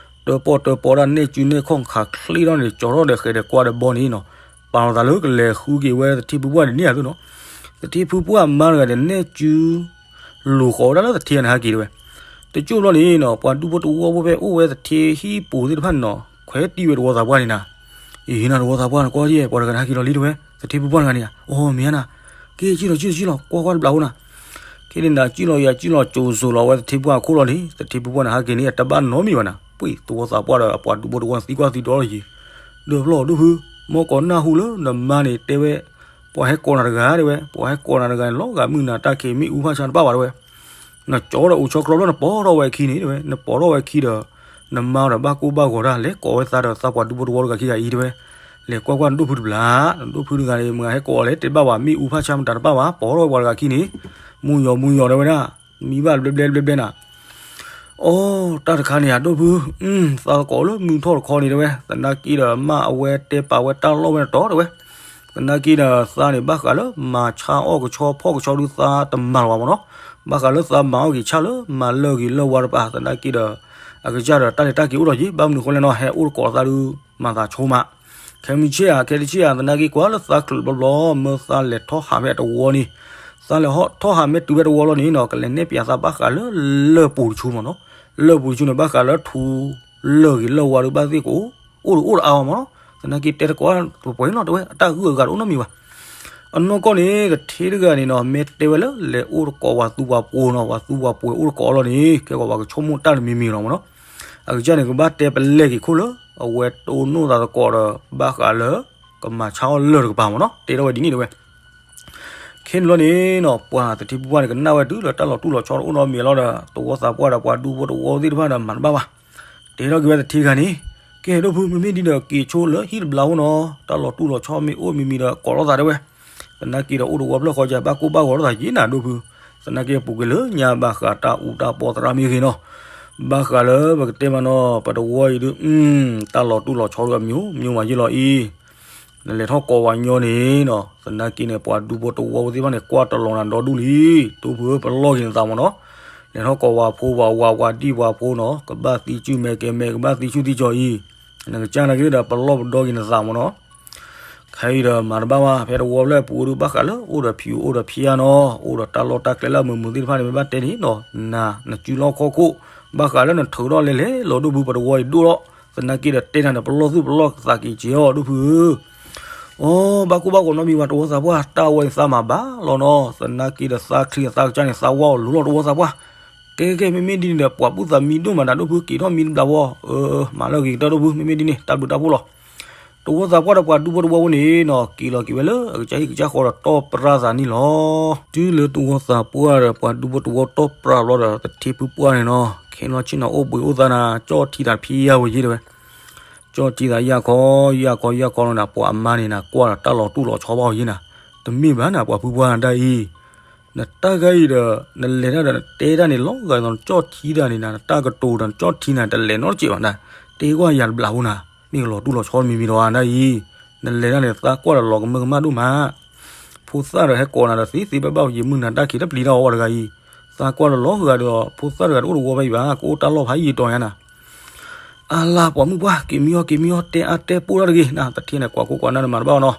တၢၣ်ပီၣ်တၢၣ်ပီတၢ်နဲၣ်စုနဲၣ်ခီၣ်ခးချ့ထီၣ်န့ၣ် ကၠီထီၣ်ဒီးဃဲးဒီးကွၢ်ဒီးဘီန့ၣ်နီၤ. ပာ်လီၤသးလၢကလဲၤဃုက့ၤဝဲသထ့ဖုပှၢ်န့ၣ်န့ၣ်ဧါသုနီၤ. သထ့ဖုပှၢ်အမါတဂၤဒီးနဲၣ်စု လူၤဃီၤဝဲဒၣ်လၢသထ့န့ၣ်ဟးက့ၤတဲဝဲ. တကၠိၢ်ဘျီန့ၣ်နီၤ ပှၤဒူဖိတဝီဖိဖဲအိၣ်ဝဲသထ့ဟံၣ်ပူၤသ့ၣ်တဖၣ်န့ၣ်နီၤ ခွဲးတံၢ်ဝဲတဝီသးပှၢ်န့ၣ်နၤ. အံၤနၤ တဝီသးပှၢ်န့ၣ် ကွၢ်ယဲၢ် ပှၤတဂၤန့ၣ်ဟးက့ၤလီၤလံတဲဝဲ သထ့ဖုပှၢ်တဂၤန့ၣ်ဧါ. အိ မ့ၢ်ဧါနၤ. က့ၤ ကံၣ်လီၤ ကံၣ်လီၤ ကံၣ်လီၤ ကွၢ်ကွၢ်တဘျီဖိနၤ. ခဲန့ၣ်နၤ ကံၣ်လီၤယၤ ကံၣ်လီၤစိၤစိၤလီၤဝဲသထ့ဖုပှၢ်အခိၣ်လီၤန့ၣ် သထ့ဖုပှၢ်န့ၣ် ဟးက့ၤန့ၣ် အတဘၣ်နီတမံၤဘၣ်နၤ. ပှ့ၤ တဝီသးပှၢ်ဒီး ပှၤဒူဖိတဝီသံကွၢ်သံဒိးလီၤယံၤ ဒီးဖျီၣ်ဒိၣ်ဖု မ့ၢ်ကိးနၢ်ဟူလၢနမါန့ၣ်တဲဝဲ ပှၤဟဲကိးနၤတဂၤတဲဝဲ ပှၤဟဲကိးနၤတဂၤန့ၣ် လီၤဂာ်မုၢ်နၤတၢ်ခံး မ့ၣ်အူဖးဆါတပၣ်ဘၣ်တဲဝဲ. နကၠီဒီးအိၣ်ဆီကျီဘျီ နပိာ်ထီၣ်ဝဲအခံန့ၣ်တဲဝဲ နပိာ်ထီၣ်ဝဲအခံဒီး နမါဒီးဘၣ်ကိၢ်ဘၣ်ဂီၤတၢ် လဲၤကိးဝဲသးဒီးသးပှၤဒူဖိတဝီတဂၤခံဂၤအံၤတဲဝဲ လဲၤကွၢ်ကွၢ်နဒိၣ်ဖုတဘျီ နဒိၣ်ဖုတဂၤန့ၣ် မတၤဟဲကိးအီၤလဲၣ် တဲတဘၣ်ဘၣ် မ့ၣ်အူဖးဆါမတၤတပၣ်ဘၣ် ပိာ်ထီၣ်ဝဲပှၤတဂၤခံန့ၣ် မူယီၤမူယီၤတဲဝဲဒၣ် မံဘၣ်ဘျဲဘျဲဘျဲဘျဲနၤ အိ တၢ်တခါန့ၣ်ဧါ ဒိၣ်ဖု သးသကိးလၢမုၢ်ထီၣ်တခီန့ၣ်တဲဝဲ သနာ်က့ဒီးမါအဝဲတဲပာ်ဝဲတၢ်လီၢ်ဝဲနတီၤတဲဝဲ သနာ်က့ဒီးသးန့ၣ် ဘၣ်ဃးလၢမၤဆါအီၣ်ကဆီဖီၣ်ကဆီဒုးသးတမၤလၢၤဘၣ်မ့ၢ်နီၤ ဘၣ်ဃးလၢသးမၤအီၣ်က့ၤဆၣ်လၢမၤလၢာ်ဂ့ၤလၢာ်ဝါတပၤ သနာ်က့ဒီး အကစၢ်ဒီးတၢ်လဲၤတၢ်က့ၤအိၣ်ထီၣ်က့ၤ ဘၣ်မနုၤအဃိလဲၣ်နီၤ ဟဲအိၣ်တကိးသးဒုး မၤသးဆိမး ခဲမုၢ်ဆ့ၣ်ဧါ ခဲတဆ့ၣ်ဧါ သနာ်က့ကွၢ်လၢသးချုးဘျီဘျီ မၢသးလဲၤထီၣ်ဟးဖဲအတဝီန့ၣ် သးလဲၤထီၣ်ဟးမ့ၢ်တုၤဖဲတဝီလီၤန့ၣ်နီၤ ကလဲၤနဲၣ်ပၠးသးဘၣ်ဃးလၢလၢၢ်ပူၤတဆူမ့ၢ်နီၤ လၢၢ်ပူၤတဆူန့ၣ် ဘၣ်ဃးလၢထူ လၢာ်ဂ့ၤလၢာ်ဝါဒုးဘၣ်သ့ၣ်ကအိၣ် အိၣ်ဒီးအိၣ်ဒီးအါအါမ့ၢ်နီၤ သနာ်က့တဲတကိးပှဲၤပှဲၤနီၤ တဲဝဲအတၢ်ဂုၢ်အဂၤတအိၣ်နီတမံၤဘၣ် အနီၢ်ကီၢ်န့ၣ် သထ့တဂၤန့ၣ်နီၤ မ့ၢ်တဲဝဲလၢလဲၤအိၣ်တကိးပှၤသူပှၤပိၤနီၤ ပှၤသူပှၤပိၤအိၣ်တကိးလီၤန့ၣ် ကဲကီးပှၤကဆိကမိၣ်တၢ်တမံၤမံၤလီၤမ့ၢ်နီၤ အကစၢ်န့ၣ် ကဘၣ်တဲပလဲၢ်က့ၤခိၣ်လၢ အဝဲတိၢ်နီၣ်သးသကိးဒီး ဘၣ်ဃးလၢ ကမၤဆါအီၣ်လၢာ်တကပၤမ့ၢ်နီၤ တဲထီၣ်ဝဲဒ်န့ၣ်တဲဝဲ ခဲန့ၣ်လီၤန့ၣ်နီၤ ပှၤသထ့ဖုပှၢ်န့ၣ် ကနၣ်ဝဲတုၤလၢတၢ်လီၤတူၢ်လီၤဆီတအိၣ်နီတမံၤလီၤဒီး တဝီသးပှၢ်ဒီးပှၤဒူဖိတဝီသ့ၣ်တဖၣ်ဒီးမၤတဘၣ်ဘၣ် တဲထီၣ်က့ၤဝဲသထ့တဂၤန့ၣ် ကဲဒိၣ်ဖု မ့မ့ၢ်ဒ်ဒီးက့ၤဆိလၢဟံၣ်တဘျီဖိနီၤ တၢ်လီၤတူၢ်လီၤဆီမ့ၢ်အိၣ်မံၤမံၤဒီးကိးထီၣ်သးတဲဝဲ သနာ်က့ဒီးအိၣ်တဝီဖျၢၣ်ဃီကဘၣ်ကိၢ်ဘၣ်ဂီၤထီၣ်သးက့ၤနၤဒိၣ်ဖု သနာ်က့ပူၤကွံာ်လၢညါဘၣ်ဃးတၢ်အူတၢ်ပီသရၣ်မ့ၢ်ဂ့ၤနီၤ ဘၣ်ဃးလၢပကတဲမးနီၤ ပတဝီအံၤဒုး တၢ်လီၤတူၢ်လီၤဆီဒုးအမျိုးမျိုးမးယ့ၢ်လီၤအံၤ နလဲၤထီၣ်ကိးဝဲညီန့ၣ်နီၤ သနာ်က့န့ၣ် ပှၤဒူဖိတဝီဖိသ့ၣ်တဖၣ်န့ၣ် ကွၢ်တလီၤနၤဒီဒူၣ်လံ ဒိၣ်ဖုဧၢ ပလီၢ်က့ၤနသးမ့ၢ်နီၤ လဲၤထီၣ်ကိးဝဲဖိဝဲဝဲဝဲဒံၣ်ဝဲဖိနီၤ ကဘၣ်သံစုမဲာ်ကဲမဲာ် ကဘၣ်သံဆူၣ်သံကၠီအံၤ နကစၢ်နာ်က့ဒီး ပလီၢ်ပဒီက့ၤနသးမ့ၢ်နီၤ ခဲအံၤဒီးမၤတဘၣ်ဘၣ် ဖဲတဝီဖျၢၣ်ပူၤဒုး ဘၣ်ဃးလၢအိၣ်ဒီးဖံးအိၣ်ဒီးဖံးဧါနီၤ အိၣ်ဒီးတၢ်လီၢ်တၢ်ကျဲလၢအမုာ်မုာ်သ့ၣ်တဖၣ်န့ၣ် မ့ၢ်ဘၣ်တဲန့ၣ်နီၤ နၤ နစုလီၢ်ခီၣ်ခိၣ် ဘၣ်ဃးလၢနထုးထီၣ်လဲၤလဲၤလီၤဒိၣ်ဖု ပတဝီအံၤဒိၣ်လီၤ သနာ်က့ဒီးတဲနၤန့ၣ် ပလီၢ်သူၣ်ပလီၢ်သးက့ၤကဲအီၤဒိၣ်ဖုဧၢ အိ ဘၣ်ကိၢ်ဘၣ်ဂီၤနီတမံၤဘၣ် တဝီသးပှၢ် တၢ်ဝဲန့ၣ်သးမၤဘၣ်လီၤနီၤ သနာ်က့ဒီးသးချံသးကစၢ်န့ၣ် သးဝါအီၤလိၤလီၤ တဝီသးပှၢ် ကဲကဲ မ့မ့ၢ်ဒ်န့ၣ်ဒီး ပှၤဘူၣ်သးမံဒိၣ်မးနၤဒိၣ်ဖု က့ၤထီၣ်မံတဘျီဝီ မၤလၢအဂ့ၤကတၢၢ်ဒိၣ်ဖု မ့မ့ၢ်ဒ်န့ၣ် တၢ်ဘျုးတၢ်ဖှိၣ်လီၤ တဝီသးပှၢ်ဒီးပှၤဒူဖိတဝီဖိန့ၣ်နီၤ က့ၤလီၤက့ၤဝဲလၢအကစၢ်ဟံၣ်ကစၢ်ဃီဒီးတီၢ်ပြၢသးန့ၣ်လီၤ. တုၤလၢတဝီသးပှၢ်ဒီးပှၤဒူဖိတဝီတီၢ်ပြၢဘျီဒီး သထ့ဖုပှၢ်န့ၣ်နီၤ ခဲလီၤဆ့ၣ်နီၤအိၣ်ဘှံးအိၣ်သါနၤ ကၠီၣ်ထံသးဖံးယါဝဲယ့ၢ်တဲဝဲ ကၠီၣ်ထံသးယၢ်ခီ ယၢ်ခီ ယၢ်ခီလီၤနၤ ပှၤအမါန့ၣ်နၤ ကွၢ်ဒီးတၢ်လီၤတူၢ်လီၤဆီဘၣ်ဝဲယ့ၢ်နၤ တမ့ၢ်ဘၣ်နၤ ပှၤဖုပှၢ်နၤတၢ်အံၤ နတၢ်ဂၤအံၤဒီး နလဲၤတၢ်ဒီးနတဲတၢ်န့ၣ် လီၤဂာ်ဒ်သိးနကၠီၣ်ထံတၢ်န့ၣ်နၤ နတၢ်ကတိၤဒီးနကၠီၣ်ထံနၤ တလဲၤနီတစဲးဘၣ်နၤ တဲကွၢ်ယၤတဘျီဖိနၤ မ့ၢ်ကလီၤတူၢ်လီၤဆီမံၤမံၤဒီးနတၢ်အံၤ နလဲၤတၢ်န့ၣ် သးကွၢ်ဒီးလီၤကမၢကမၣ်ဒိၣ်မး ဖိသၣ်ဒီးဟဲကိးနၤဒီးသ့သ့ဘၣ်ဘၣ်ယမုၢ်နၤတၢ်ခံးတပျံၤတၢ်အီၤဝဲတဂၤအံၤ သးကွၢ်လီၤလီၤဂာ်ဒီး ဖိသၣ်တဂၤတအိၣ်တဝီဖဲအံၤဘၣ်, ကအိၣ်တၢ်လီၢ်ဖးယံာ်တီၤညါနၤ. အလၤ ပှၤမုၣ်ပှၢ် က့ၤမံအီၤ က့ၤမံအီၤ တဲအါတဲပိၢ်ထီၣ်တဂ့ၤနၤ, သထ့န့ၣ် ကွၢ်ကိၢ်ကွၢ်နၢ်န့ၣ်မၤတဘၣ်အီၤနီၤ,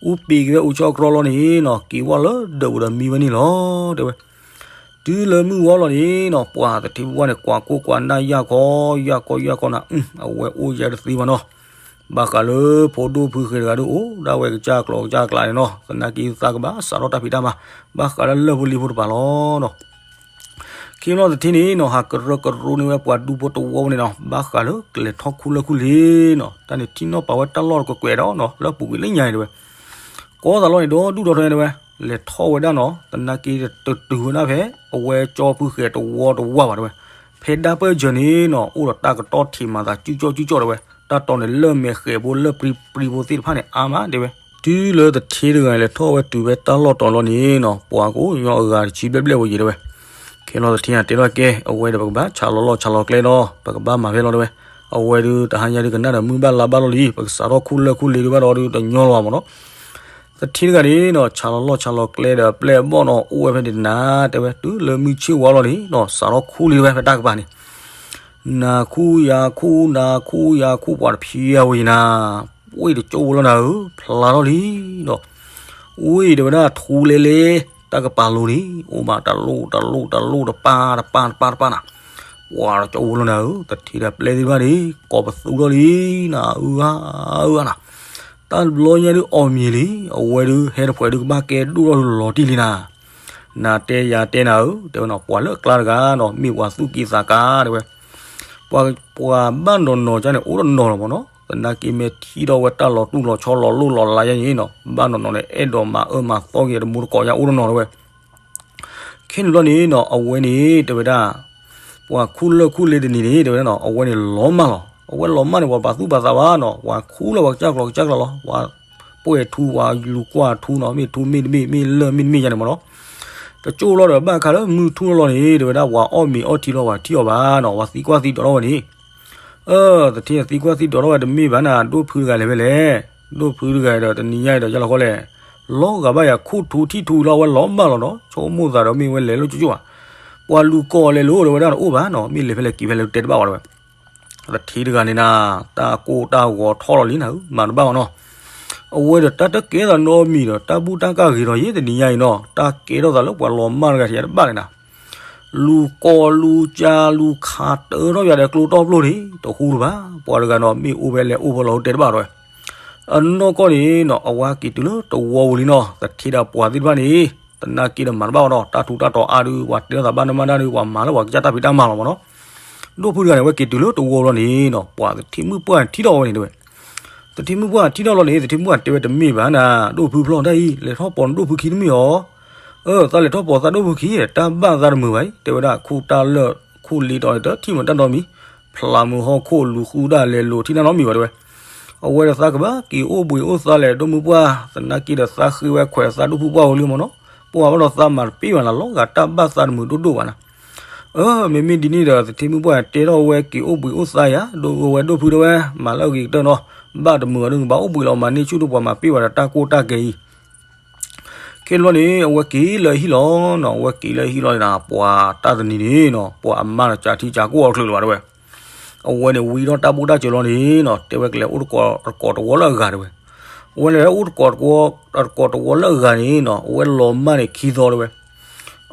အူပ့ၤက့ၤဝဲအိၣ်ဆီအကြီလီၤန့ၣ်နီၤ, က့ၤဝဲလၢဒၢးပူၤဒီးမံဝဲန့ၣ်လီၤ တဲဝဲ. တုၤလၢမုၢ်ဝီလီၤန့ၣ်နီၤ, ပှၤသထ့ပူၤပှၢ်န့ၣ် ကွၢ်ကိၢ်ကွၢ်နၢ်ယၢ်ခီ ယၢ်ခီ ယၢ်ခီနၤ, အဝဲအိၣ်ယၤတသ့ဘၣ်နီၤ. ဘၣ်ဃးလၢဖိဒိၣ်ဖုဃဲၤတဂၤဒုး အိၣ်ဒၣ်ဝဲကစၢ်ကျိၤကစၢ်ကျးန့ၣ်နီၤ, သနာ်က့သးကဘၣ်စးထီၣ်တၢ်ဖံးတၢ်မၤ, ဘၣ်ဃးလၢလၢၢ်ဖိလံၤဖိတပၤလီၤနီၤ. ခ့လီၤသထ့န့ၣ်နီၤ, ဟးကရၢကရိန့ၢ်ဝဲပှၤဒူဖိတဝီဖိန့ၣ်နီၤ, ဘၣ်ဃးလၢကလဲၤထီၣ်ခူလၢၢ်ခူလ့ၤနီၤ, တၢ်န့ၣ်ထံၣ်နီၣ်ပာ်ဝဲတၢ်လီၢ်တကွဲးကွဲးဒီးနီၤ, လၢပူၤကွံာ်လၢညါအံၤတဲဝဲ. ကိးသးလီၢ်န့ၣ်ဒီဒူၣ်ဒီထၢတဲဝဲ, လဲၤထီၣ်ဝဲဒၣ်နီၤ, သနာ်က့တတုၤဝဲဒၣ်ဖဲ အဝဲကၠီဖုဃဲၤတဝီတဝီဘၣ်တဲဝဲ. ဖဲဒၣ်ပၢၢ်စၢၤန့ၣ်နီၤ, အိၣ်ဒီးတၢ်ကတီၢ်ထံးမၤသးကၠူကၠီၣ်ကၠူကၠီၣ်တဲဝဲ, တၢ်တီၤန့ၣ်လၢၢ်မဲာ်ဃဲၤဖိလၢၢ်ပြံပြံဖိသ့ၣ်တဖၣ်န့ၣ် အါမးတဲဝဲ. တုၤလၢသထ့တဂၤလဲၤထီၣ်ဝဲတုၤဖဲတၢ်လီၢ်တီၤလီၤန့ၣ်နီၤ, ပှၤကိးညီအဂၤတဆံဘျဲၣ်ဘျဲၣ်ဝဲယံၤတဲဝဲ. ခ့လီၤသထ့တဲထီၣ်ကဲ, အဝဲဒီးပကဘၣ်ဆးလီၤလီၢ်ဆးလီၤကျဲဒီး ပကဘၣ်မၤဖဲလီၤတဲဝဲ. အဝဲဒုးတဟါညါဒုးကနၣ်ဒီးမုၢ်ဘၣ်လါဘၣ်လီၤလံ, ပကစးထီၣ်ခူလၢၢ်ခူလ့ၤဒုးဘၣ်ဒီးဒုးတညီလီၤဘၣ်မ့ၢ်နီၤ. သထ့တဂၤန့ၣ်နီၤ, ဆးလီၤလီၢ်ဆးလီၤကျဲဒီးပျဲၢ်အဘီၣ်နီၤ, အိၣ်ဝဲဖဲန့ၣ်တနၤတဲဝဲ, တုၤလၢမုၢ်ဆ့ၣ်ဝါလီၤန့ၣ်နီၤ, စးထီၣ်ခူလ့ၤဝဲဖဲတၢ်ကပၤန့ၣ် နၤခူယၤခူ နၤခူယၤခူ ပှၤတဖံးဝဲယံၤနၤ, ဝ့ၢ်တကၠိဝဲလီၤနၤဧၢ, ဖျါထီၣ်လံဒီး ဝ့ၢ်တဲဝဲဒၣ်ထူလဲလဲ, တၢ်ကပၤလိၤန့ၣ် အိၣ်ဘၣ်တလိၣ်တလိၣ်တလိၣ်တပၢ်တပၢ်တပၢ်တပၢ်နၤ, ပှၤတကၠိဝဲလီၤနၤဧၢ, သထ့ဒီးပျဲၢ်သ့ၣ်တဖၣ်န့ၣ် ကိးပသူထီၣ်လံနၤ, အၢအါအၢအါနၤ, တၢ်တဘျီညါဒုးအီၣ်မ့ၤလံ, အဝဲဒုးဟဲတဖှဲးဒုးကဘၣ်ကဲဒိၣ်ထီၣ်ဒုးလီၤတံၢ်လံနၤ နၤတဲယၤတဲနၤဧၢ, တဲဝဲနီၤ, ပှၤလၢအကျါတဂၤနီၤ, မ့ၢ်ပှၤသူၣ်က့သးကါတဲဝဲ, ပှၤ ပှၤဘၣ်နီၤနီၤကၠါန့ၣ် အိၣ်တနီၤလီၤမ့ၢ်နီၤ, သနာ်က့မ့ၢ်ထံၣ်ထီၣ်ဝဲတၢ်လီၤတူၢ်လီၤဆီလီၤလိၣ်လီၤလးယါန့ၣ်နီၤ, ဘၣ်နီၤနီၤန့ၣ် အဲၣ်ဒိးမၤအၢမၤသီက့ၤတမူတကိးယါအိၣ်တနီၤတဲဝဲ. ခဲန့ၣ်ဘျီန့ၣ်နီၤ, အဝဲန့ၣ်တဲဝဲဒၣ် ပှၤခူလၢၢ်ခူလ့ၤတနံၤန့ၣ် တဲဝဲဒၣ်နီၤ, အဝဲန့ၣ်လီၤမၢ်လီၤ. အဝဲလီၤမၢ်န့ၣ် ပှၤပာ်သူၣ်ပာ်သးဘၣ်နီၤ, ပှၤခူလၢပှၤကစၢ်ကျိၤကစၢ်ကျးလီၤ, ပှၤပှဲၤထူ ပှၤလူၤကွၢ်ထူနီၤ, မ့ၢ်ထူမ့ၢ်တမ့ၢ် မ့ၢ်လၢၢ်မ့ၢ်တမ့ၢ်ယါန့ၣ်မ့ၢ်နီၤ. တကၠိလီၤဒီးဘၣ်ခါလၢမုၢ်ထူၣ်လီၤလီၤန့ၣ် တဲဝဲဒၣ် ပှၤအီၣ်မ့ၤအီထံလီၤ ပှၤထံၣ်အီၤဘၣ်နီၤ, ပှၤသံကွၢ်သံဒိးထီၣ်ဝဲန့ၣ် အၢ သထ့သံကွၢ်သံဒိးထီၣ်ဝဲတမ့ၢ်ဘၣ်နၤ, ဒိၣ်ဖုတဂၤလဲၤဖဲလဲၣ်. ဒိၣ်ဖုတဂၤဒီးတနံၤညါအံၤဒီးယါလီၤဃီလဲၣ်, လီၤဂာ်ဘၣ်ယၤခူၣ်ထူထံၣ်ထူလီၤ, အဝဲလီၤမၢ်လီၤနီၤ, ဆိကမိၣ်သးဒီးမ့ၢ်ဝဲလဲၤလိာ်ကၠိကၠိဧါ. ပှၤလူၤကိးလဲၤလိာ်တဲဝဲဒၣ်တအိၣ်ဘၣ်နီၤ, မ့ၢ်လဲၤဖဲလဲၣ်က့ၤဖဲလဲၣ်တဲတဘၣ်ဝဲတဲဝဲ. သထ့တဂၤန့ၣ်နၤ, တၢ်ကိၢ်တၢ်ဂီၤထီၣ်လီၤလံနၤ, မၤတဘၣ်ဘၣ်နီၤ. အဝဲဒီးတၢ်တကဲသးနီတမံၤဒီး တၢ်ဘူၣ်တၢ်ကၢ်ဂ့ၤဒီးယဲၢ်တနံၤညါအံၤနီၤ, တၢ်ကဲထီၣ်သးလၢပှၤလီၤမၢ်တဂၤထံးတဘၣ်န့ၣ်နၤ လူၤကိးလူၤကၢလူၤခးတၢထီၣ်ယၤဒီးကျိတီၢ်ပျိၢ်န့ၣ် တဟူလၢၤဘၣ်. ပှၤတဂၤနီၤ မ့ၢ်အိၣ်ဖဲလဲၣ်အိၣ်ဖဲလဲၣ်တဲတဘၣ်တဲဝဲ. အနီၢ်ကီၢ်န့ၣ်နီၤ အဝဲက့ၤတုၤလၢတဝီပူၤလံနီၤ, သထ့ဒီးပှၤသ့ၣ်တဖၣ်န့ၣ် သနာ်က့ဒီးမၤတဘၣ်အီၤနီၤ, တၢ်ထူးတၢ်တီၤအါဒုး ပှၤတဲထီၣ်သးဘၣ်နၢ်မါဒၣ်ဒုး ပှၤမၤလၢပှၤကစၢ်တၢ်ဖံးတၢ်မၤလီၤမ့ၢ်နီၤ. ဒိၣ်ဖုတဂၤန့ၣ် အဝဲက့ၤတုၤလၢတဝီလီၤန့ၣ်နီၤ, ပှၤသထ့မုၣ်ပှၢ်ထံၣ်ထီၣ်ဝဲန့ၣ်တဲဝဲ. သထ့မုၣ်ပှၢ်ထံၣ်ထီၣ်လီၤန့ၣ် သထ့မုၣ်ပှၢ်တဲဝဲတမ့ၢ်ဘၣ်နၤ, ဒိၣ်ဖုဖျီတၢ်အံၤ လဲၤထီၣ်ပိာ်နဒိၣ်ဖုခံတမ့ၢ်ဧါ. အၢ သးလဲၤထီၣ်ပိာ်သးဒိၣ်ဖုခံ တၢ်ဘၣ်သးတမုာ်ဘၣ်အံၤ တဲဝဲဒၣ် ခူၣ်တၢ်လၢာ်ခူၣ်လ့တီၤန့ၣ် တထံၣ်မတၢ်နီတမံၤ, ဖျးမုာ်ဟီၣ်ခိၣ်လူၤဃုဒၣ်လဲၤလိာ်ထံၣ်တၢ်နီတမံၤဘၣ်တဲဝဲ. အဝဲဒီးသးကဘၣ်က့ၤအိၣ်ဘှံးအိၣ်သါလဲၣ် ဒိၣ်မုၣ်ပှၢ်, သနာ်က့ဒီးသးဃ့ဝဲခွဲးသးဒိၣ်ဖုပှၢ်ဝဲလံမ့ၢ်နီၤ, ပှၤဘၣ်ဒီးသးမၤတပ့ၢ်ဘၣ်နၤ, လီၤဂာ်တၢ်ဘၣ်သးတမုာ်ဒိၣ်ဒိၣ်ဘၣ်နၤ. အၢ မ့မ့ၢ်ဒ်န့ၣ်ဒီး သထ့မုၣ်ပှၢ်တဲထီၣ်ဝဲက့ၤအိၣ်ဘှံးအိၣ်သါယၤ, ဒိဝဲဒိၣ်ဖုတဲဝဲ မၤလၢအဂ့ၤကတၢၢ်နီၤ, ဘၣ်တမုာ်ဘၣ်ဒုး နဘၣ်အိၣ်ဘှံးလီၤ မၤန့ၢ်ဆူၣ်ဒိၣ်ပှၤမၤပ့ၢ်ဝဲဒီးတၢ်ကိၢ်တၢ်ဂီၤအံၤ. ခဲလီၤန့ၣ် အဝဲက့ၤလၢဟံၣ်လီၤနီၤ, အဝဲက့ၤလၢဟံၣ်လီၤန့ၣ်နၤ, ပှၤတၢ်တနံၤန့ၣ်နီၤ ပှၤအမါဒီးကးထံကးကီၢ်အီၤတချုးလၢၤဘၣ်တဲဝဲ. အဝဲန့ၣ်ဝံထီၣ်တၢ်ဘူၣ်တၢ်စၢၤလီၤန့ၣ်နီၤ, တဲဝဲကလဲၤအိၣ်တကိးတဝီလၢအဂၤတဲဝဲ. အဝဲလဲၤအိၣ်တကိးတဝီလၢအဂၤန့ၣ်နီၤ, အဝဲလီၤမၢ်န့ၣ်ခံသီတဲဝဲ.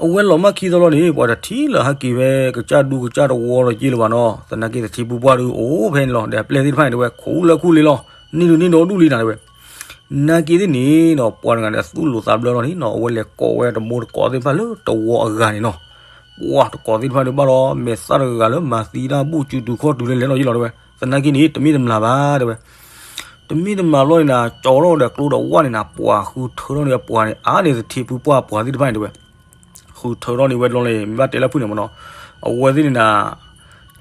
အဝဲလီၤမၢ်ခံသီလီၤန့ၣ် ပှၤတထံၣ်လၢဟဲက့ၤဖဲကစၢ်ဒူကစၢ်တဝီလီၤက့လၢၤဘၣ်နီၤ, သနာ်က့သထ့ဖုပှၢ်ဒုးအိၣ်ဖဲန့ၣ်လီၤ, ဒီးပျဲၢ်သ့ၣ်တဖၣ်န့ၣ်တဲဝဲ ခူလၢခူလ့လီၤ, န့ၢ်ဒုးန့ၢ်ဒီဒူၣ်လံနၤတဲဝဲ. နာ်က့သ့ၣ်န့ၣ်နီၤ ပှၤတဂၤန့ၣ်သူၣ်လိၤသးဘျၢလီၤန့ၣ်နီၤ, အဝဲလဲၤကိးဝဲတမူတကိးသ့ၣ်တဖၣ်လၢတဝီအဂၤန့ၣ်နီၤ, ပှၤတကိးသ့ၣ်တဖၣ်ဒုးဘၣ်ဒီး မဲာ်သၣ်တဂၤဂၤလၢမၤသံတၢ်ဘူၣ်စုတူာ်ခီၣ်တုၤလၢလဲၤလီၤယ့ၢ်လီၤတဲဝဲ. သနာ်က့န့ၣ် တမ့ၢ်တမျၢ်ဘၣ်တဲဝဲ. တမ့ၢ်တမျၢ်ဘျီန့ၣ်နၤ ကၠီထီၣ်ဒီးကျိဒီးဝၣ်န့ၣ်နၤ ပှၤဃုထၢထီၣ်န့ၣ် ပှၤန့ၣ် အါန့ၢ်သထ့ဖုပှၢ်ပှၤသ့ၣ်တဖၣ်န့ၣ်တဲဝဲ. ဃုထၢထီၣ်န့ၣ်ဝဲဘျီန့ၣ် မ့ၢ်ဘၣ်တဲလၢဖုၣ်န့ၣ်မ့ၢ်နီၤ, အဝဲသ့ၣ်န့ၣ်နၤ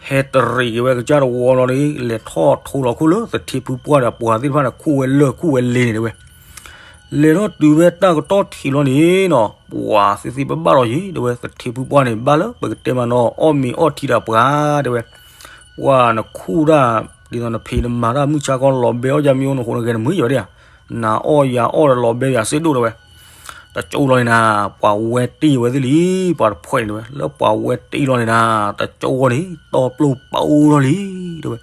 ဟဲတရံးက့ၤဝဲကစၢ်တဝီလီၤန့ၣ် လဲၤထီၣ်ထိလီၤခိၣ်လၢသထ့ဖုပှၢ်ဒီးပှၤသ့ၣ်တဖၣ်န့ၣ် ခူၣ်ဝဲလၢၢ်ခူၣ်ဝဲလ့န့ၣ်တဲဝဲ. လဲၤထီၣ်တုၤဝဲတၢ်ကတီၢ်ထံးလီၤန့ၣ်နီၤ ပှၤသ့ၣ်သ့ၣ်ဘၣ်ဘၣ်လီၤယ့ၣ်တဲဝဲ, သထ့ဖုပှၢ်န့ၣ် ဘၣ်လၢပကတဲမးနီၤ အီၣ်မ့ၤအီၣ်ထံဒီးပှၤတဲဝဲ. ပှၤနခူၣ်တၢ် ဒ်သိးနဖံးနမၤတၢ်မုၢ်ဆါခီလီၤဘဲအီၣ်ယၤမ့ၢ်အိၣ်နဃိနဂဲၤနမုာ်ယၤဝဲဒၣ်ဧါ, နအီၣ်ယၤအီၣ်ဒီးလီၤဘဲယၤစ့ၢ်ဒိၣ်တဲဝဲ. တကၠိလီၤန့ၣ်နၤ, ပှၤဝဲတ့ၢ်ဝဲသ့ၣ်လံ, ပှၤတဖှဲးန့ၣ်တဲဝဲ, လၢပှၤဝဲတ့ၢ်လီၤန့ၣ်နၤ, တကၠိဝဲန့ၣ် တီၢ်ပျိၢ်ပူထီၣ်လံ, တဲဝဲ.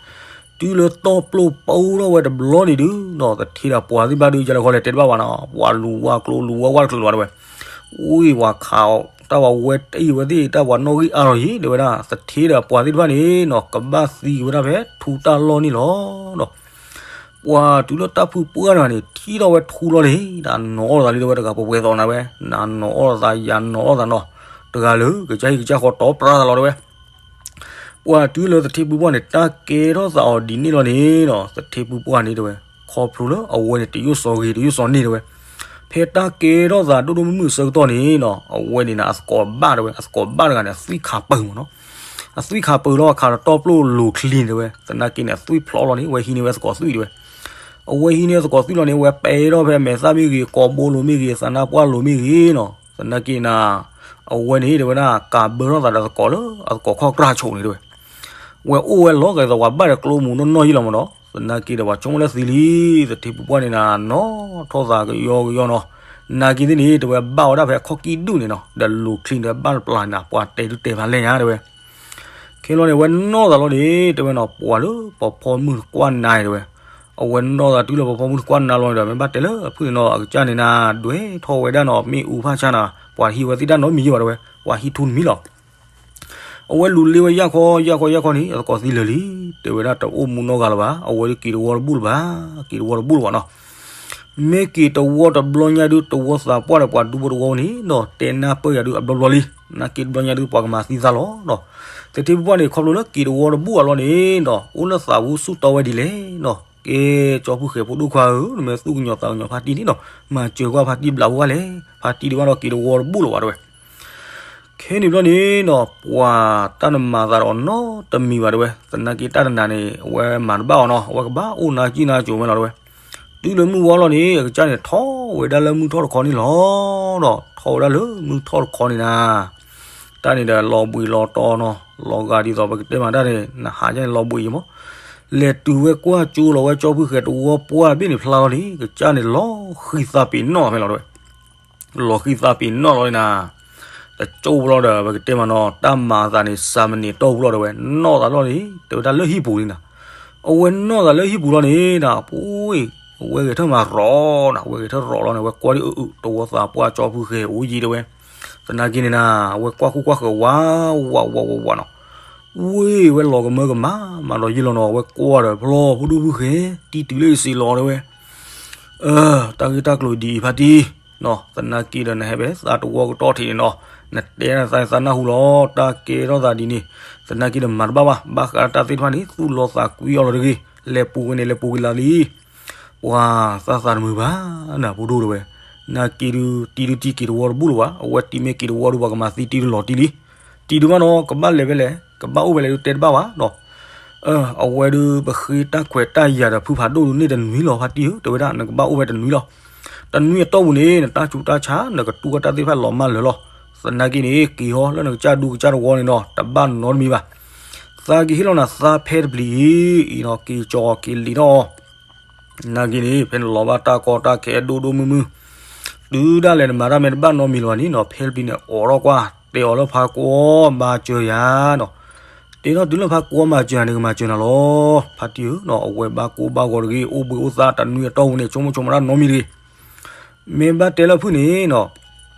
တုၤလၢတီၢ်ပျိၢ်ပူထီၣ်ဝဲတဘျီန့ၣ်ဒုးနီၤ, သထ့ဒီးပှၤသ့ၣ်တဖၣ်ဒုး ယလဲၤခီလဲၤတဲတဘၣ်ဘၣ်နီၤ, ပှၤလူၤဝါကျိလူၤဝါဝါတချုးလီၤ တဲဝဲ. ဝံၤပှၤခးအီၤ, တၢ်ပှၤဝဲတ့ၢ်ဝဲသ့ၣ် တၢ်ပှၤနီၣ်ဂံၢ်အါထီၣ်ယံၤ တဲဝဲဒၣ်, သထ့ဒီးပှၤသ့ၣ်တဖၣ်န့ၣ်နီၤ, ကဘၣ်သံက့ၤဝဲဒၣ်ဖဲထူတၢ်လီၢ်န့ၣ်လီၤ. ပှၤတုၤလၢတၢ်ဖုပှၢ်တဂၤန့ၣ် ထံၣ်ထီၣ်ဝဲထူလီၤန့ၣ်, တၢ်နီၤအီၣ်လီၤသးလံ တဲဝဲ, တဂၤပှဲၤပှဲၤသိးနၤဝဲ, နၤနီၤအီၣ်လီၤသး ယၤနီၤအီၣ်လီၤသးနီၤ, တဂၤလၢကစၢ်ဟံၣ်ကစၢ်ဃီတီပျၢ်သးလီၤ တဲဝဲ. ပှၤတုၤလၢသထ့ဖုပှၢ်န့ၣ် တၢ်ကဲထီၣ်သးအီၤဒ်န့ၣ်လီၤန့ၣ်နီၤ, သထ့ဖုပှၢ်န့ၣ်တဲဝဲ, ခီဖျိလၢအဝဲန့ၣ် တယိၣ်စီဂ့ၤ တယိၣ်စီန့ၢ် တဲဝဲ. ဖဲတၢ်ကဲထီၣ်သးဒိၣ်ဒိၣ်မုၢ်မုၢ်အဆၢကတီၢ်န့ၣ်နီၤ, အဝဲန့ၣ်နၤ အသကိးဘၣ်တဲဝဲ, အသကိးဘၣ်တဂၤန့ၣ် အသွံၣ်ခးပၢၤမ့ၢ်နီၤ. အသွံၣ်ခးပၢၤလီၤ အခါဒီးတီၢ်ပျိၢ်လိၤချံန့ၣ်တဲဝဲ, သနာ်က့န့ၣ် အသွံၣ်ဖျိးလီၤန့ၣ် အဝဲဟံးန့ၢ်ဝဲသကိးသွံၣ်တဲဝဲ. အဝဲဟံးန့ၢ်သကိးသွံၣ်လီၤန့ၣ် အဝဲပဲထီၣ်ဖဲမဲာ်သၣ်မ့ၢ်ဂ့ၤ ကိာ်ဘိလိၤမ့ၢ်ဂ့ၤ သနၢ်ပှၢ်လိၤမ့ၢ်ဂ့ၤနီၤ, သနာ်က့နၤ အဝဲန့ၣ်တဲဝဲဒၣ် ကးဘၢထီၣ်သးဒီးသကိးလၢအသကိးခီၣ်ကြၢ်ဆိးန့ၣ်တဲဝဲ. ဝဲအိၣ်ဝဲလီၤက့ၤသး ပှၤဘၣ်ဒီးကျိမူးနီၢ်နီၢ်ယံလီၤမ့ၢ်နီၤ, သနာ်က့ဒီးပှၤဆိကမိၣ်လၢသံလံ, သထ့ဖုပှၢ်န့ၣ်နၤ နီၣ်ထီၣ်သးကယီကယီနီၤ. နာ်က့သ့ၣ်န့ၣ် တဲဝဲဘၣ်ဝဲဒၣ်ဖဲခီၣ်ကံၣ်ဒူၣ်န့ၣ်နီၤ, ဒီးလိၤချံဒီးဘၣ်တပျၢ်န့ၣ် ပှၤတဲဒုးတဲဖးလဲၢ်ညါတဲဝဲ. ခဲလီၤန့ၣ် အဝဲနီၣ်သးလီၤန့ၣ် တဲဝဲနီၤ, ပှၤလၢပှၤဖီမုၢ်တကွၢ်နၤတဲဝဲ. အဝဲနီၣ်သးတုၤလၢပှၤဖီမုၢ်တကွၢ်နၤလီၤန့ၣ်ဒီး မ့ၢ်ဘၣ်တဲလၢအဖုၣ်န့ၣ်နီၤ, အကစၢ်န့ၣ်နၤ ဒွဲထီၣ်ဝဲဒၣ်နီၤ မ့ၣ်အူဖၣ်ဆါနၤ, ပှၤဟံးဝဲသ့ၣ်တၢ်နီတမံၤယံဘၣ်တဲဝဲ, ပှၤဟံးထူတမံၤလီၤ. အဝဲလူၤလ့ဝဲယၢ်ခီယၢ်ခီယၢ်ခီန့ၣ် အသကိးသံလၢာ်လံ, တဲဝဲဒၣ်တအိၣ်မူနီတဂၤလၢၤဘၣ်, အဝဲဒုးက့ၤတဝီတဘူၣ်လၢၤဘၣ်, က့ၤတဝီတဘူၣ်လၢၤဘၣ်နီၤ. မ့ၢ်က့ၤတဝီတဘျီညါဒုး တဝီသးပှၢ်ဒီးပှၤဒူဖိတဝီန့ၣ်နီၤ တဲနၢ်ပၢၢ်ယၤဒုးအဘျီဘျီလံ, နာ်က့တဘျီညါဒုးပှၤကမၤသံသးလီၤနီၤ. သထ့ဖုပှၢ်န့ၣ် ခီဖျိလၢက့ၤတဝီတဘူၣ်အလီၢ်န့ၣ်နီၤ အိၣ်လၢသးပူၤဆူၣ်တီဝဲဒ်လဲၣ်နီၤ, ကဲကၠီဖုၣ်ဃဲၤဖိဒိၣ်ခွါဧၢ, နမ့ၢ်သူၣ်ကညီၤသးကညီၤဖါတံၢ်န့ၣ်နီၤ, မၤစၢၤကွၢ်ဖါတံၢ်ဘျးဝဲလဲၣ်, ဖါတံၢ်ဒုးဘၣ်ဒီးက့ၤတဝီတဘူၣ်လၢၤဘၣ်တဲဝဲ. ခဲန့ၣ်ဘျီန့ၣ်နီၤ ပှၤတၢ်နမၤသးဒီးနီတမံၤဘၣ်တဲဝဲ, သနာ်က့တၢ်တနၤန့ၣ် အဝဲမၤတဘၣ်အီၤနီၤ, အဝဲကဘၣ်အိၣ်နါကံၣ်နါကိၤဝဲလီၤတဲဝဲ. တုၤလၢမုၢ်ဝါလီၤန့ၣ် အကစၢ်န့ၣ်ထီၣ်ဝဲဒၣ်လၢမုၢ်ထီၣ်တခီန့ၣ်လီၤနီၤ, ထီၣ်ဝဲဒၣ်လၢမုၢ်ထီၣ်တခီန့ၣ်နၤ တၢ်န့ၣ်ဒီးလီၤဘှံးလီၤတီၤနီၤ, လီၤဂာ်ဒ်သိးပကတဲမးတၢ်န့ၣ် နဟးယါန့ၣ်လီၤဘှံးယံမး, လဲၤတုၤဝဲကွၢ်ကၠိလီၤဝဲကၠီဖုၣ်ဃဲၤတဝီပှၢ်ဘ့ၣ်န့ၣ်ဖျါလီၤန့ၣ် ကစၢ်န့ၣ်လီၤဃံသးပ့ၤနီၣ်ဖဲလီၤတဲဝဲ, လီၤဃံသးပ့ၤနီၣ်လီၤန့ၣ်နၤ, တကၠိဖိလီၤဒီး ပကတဲမးနီၤ တၢ်မၤအသးန့ၣ် စှၤမနံၤတီၢ်ဖိလီၤတဲဝဲ, နီၣ်သးလီၤန့ၣ် တဲဝဲဒၣ်လၢဟံၣ်ပူၤန့ၣ်နၤ, အဝဲနီၣ်သးလၢဟံၣ်ပူၤလီၤန့ၣ်နၤ, ပူၤ အဝဲဂဲၤထၢၣ်မၤရီၤနၤ, အဝဲဂဲၤထၢၣ်ရီၤလီၤန့ၣ် အဝဲကွၢ်ဒ်အုးအုး တဝီသးပှၢ်ကၠီဖုၣ်ဃဲၤအိၣ်ယံၤတဲဝဲ, သနာ်က့န့ၣ်နၤ အဝဲကွၢ်ခိၣ်ကွၢ်ဃၢၤဝးဝးဝးဝးနီၤ, ဝ့ၢ်ဝဲလီၤကမၢကမၣ်မးဒီးယံာ်လီၤနီၤ, အဝဲကွၢ်ဒီးဖျီဖိဒိၣ်ဖုၣ်ဃဲၤ တံၤတုၤလၢအံၤစ့လီၤတဲဝဲ, တၢ်ဂ့ၢ်တၢ်ကျိၤဒ်အံၤဖါတံၢ်နီၤ, သနာ်က့ဒီးနဟဲဖဲသးတဝီကတီၢ်ထံးန့ၣ်နီၤ, နတဲနသးန့ၣ်သးနၢ်ဟူလီၤ, တၢ်ကဲထီၣ်သးဒ်န့ၣ်, သနာ်က့ဒီးမၤတဘၣ်ဘၣ်, ဘၣ်ဃးလၢတၢ်သ့ၣ်တဖၣ်န့ၣ် သူၣ်လီၤသးကွံအီၤလီၤတဂ့ၤ, လဲၤပူၤဝဲန့ၣ်လဲၤပူၤက့ၤလၢလံ ပှၤသၣ်သးတမုာ်ဘၣ်နၤ ဖိဒိၣ်တဲဝဲ, နာ်က့ဒုး တံၤဒုးတံၤက့ၤတဝီတဘူၣ်လၢၤဘၣ်, အဝဲတံၤမ့ၢ်က့ၤတဝီဒုး ပှၤကမၤသံတံၤဒုးလီၤတံၤလံ, တံၤဒုးဘၣ်နီၤ ကဘၣ်လဲၤဖဲလဲၣ် ကဘၣ်အိၣ်ဖဲလဲၣ်ဒုးတဲတဘၣ်ဘၣ်နီၤ, အဝဲဒုးပဃ့တၢ်ခွဲးတၢ်ယာ်ဒီးဖုဖးဒိၣ်ဒုးန့ၢ်တနွံလီၤ ဖါတံၢ်ဧၢ, တဲဝဲဒၣ် နကဘၣ်အိၣ်ဖဲတနွံလီၤ, တနွံအတီၢ်ပူၤန့ၣ် နတၢ်ဆူးတၢ်ဆါ နကတူၢ်ဝဲတၢ်သ့ၣ်တဖၣ်လီၤမၢ်လၢာ်လီၤ, သနာ်က့န့ၣ် က့ၤဟီလၢနကစၢ်ဒူကစၢ်တဝီန့ၣ်နီၤ တဘၣ်နီတမံၤဘၣ်, သးက့ၤဟ့ၣ်လီၤနၤသးဖဲတပျံၤအံၤနီၤ က့ၤကၠီက့ၤလံၤထီၣ်အီၤ နာ်က့န့ၣ် ဖဲနလီၤဘၣ်တၢ်ကီတၢ်ခဲဒိၣ်ဒိၣ်မုၢ်မုၢ်, တုၤဒၣ်လဲာ်နမၤတၢ်မ့ၢ်တဘၣ်နီတမံၤလၢၤဘၣ်န့ၣ်နီၤ ဖဲတပျံၤန့ၣ် အိးထီၣ်ကွၢ် တဲအီၤလၢဖါကွီမၤစၢၤယၤနီၤ, တဲထီၣ်တုၤလၢဖါကွီမၤစၢၤယၤန့ၣ် ကမၤစၢၤနၤလီၤ, ဖါတံၢ်ဧၢနီၤ အဝဲဘၣ်ကိၢ်ဘၣ်ဂီၤတဂ့ၤ အိၣ်ဘှံးအိၣ်သါတနွံအတီၢ်ပူၤန့ၣ် ဆိကမိၣ်ဆိကမးတၢ်နီတမံၤတဂ့ၤ မ့ၢ်ဘၣ်တဲလၢဖုၣ်န့ၣ်နီၤ,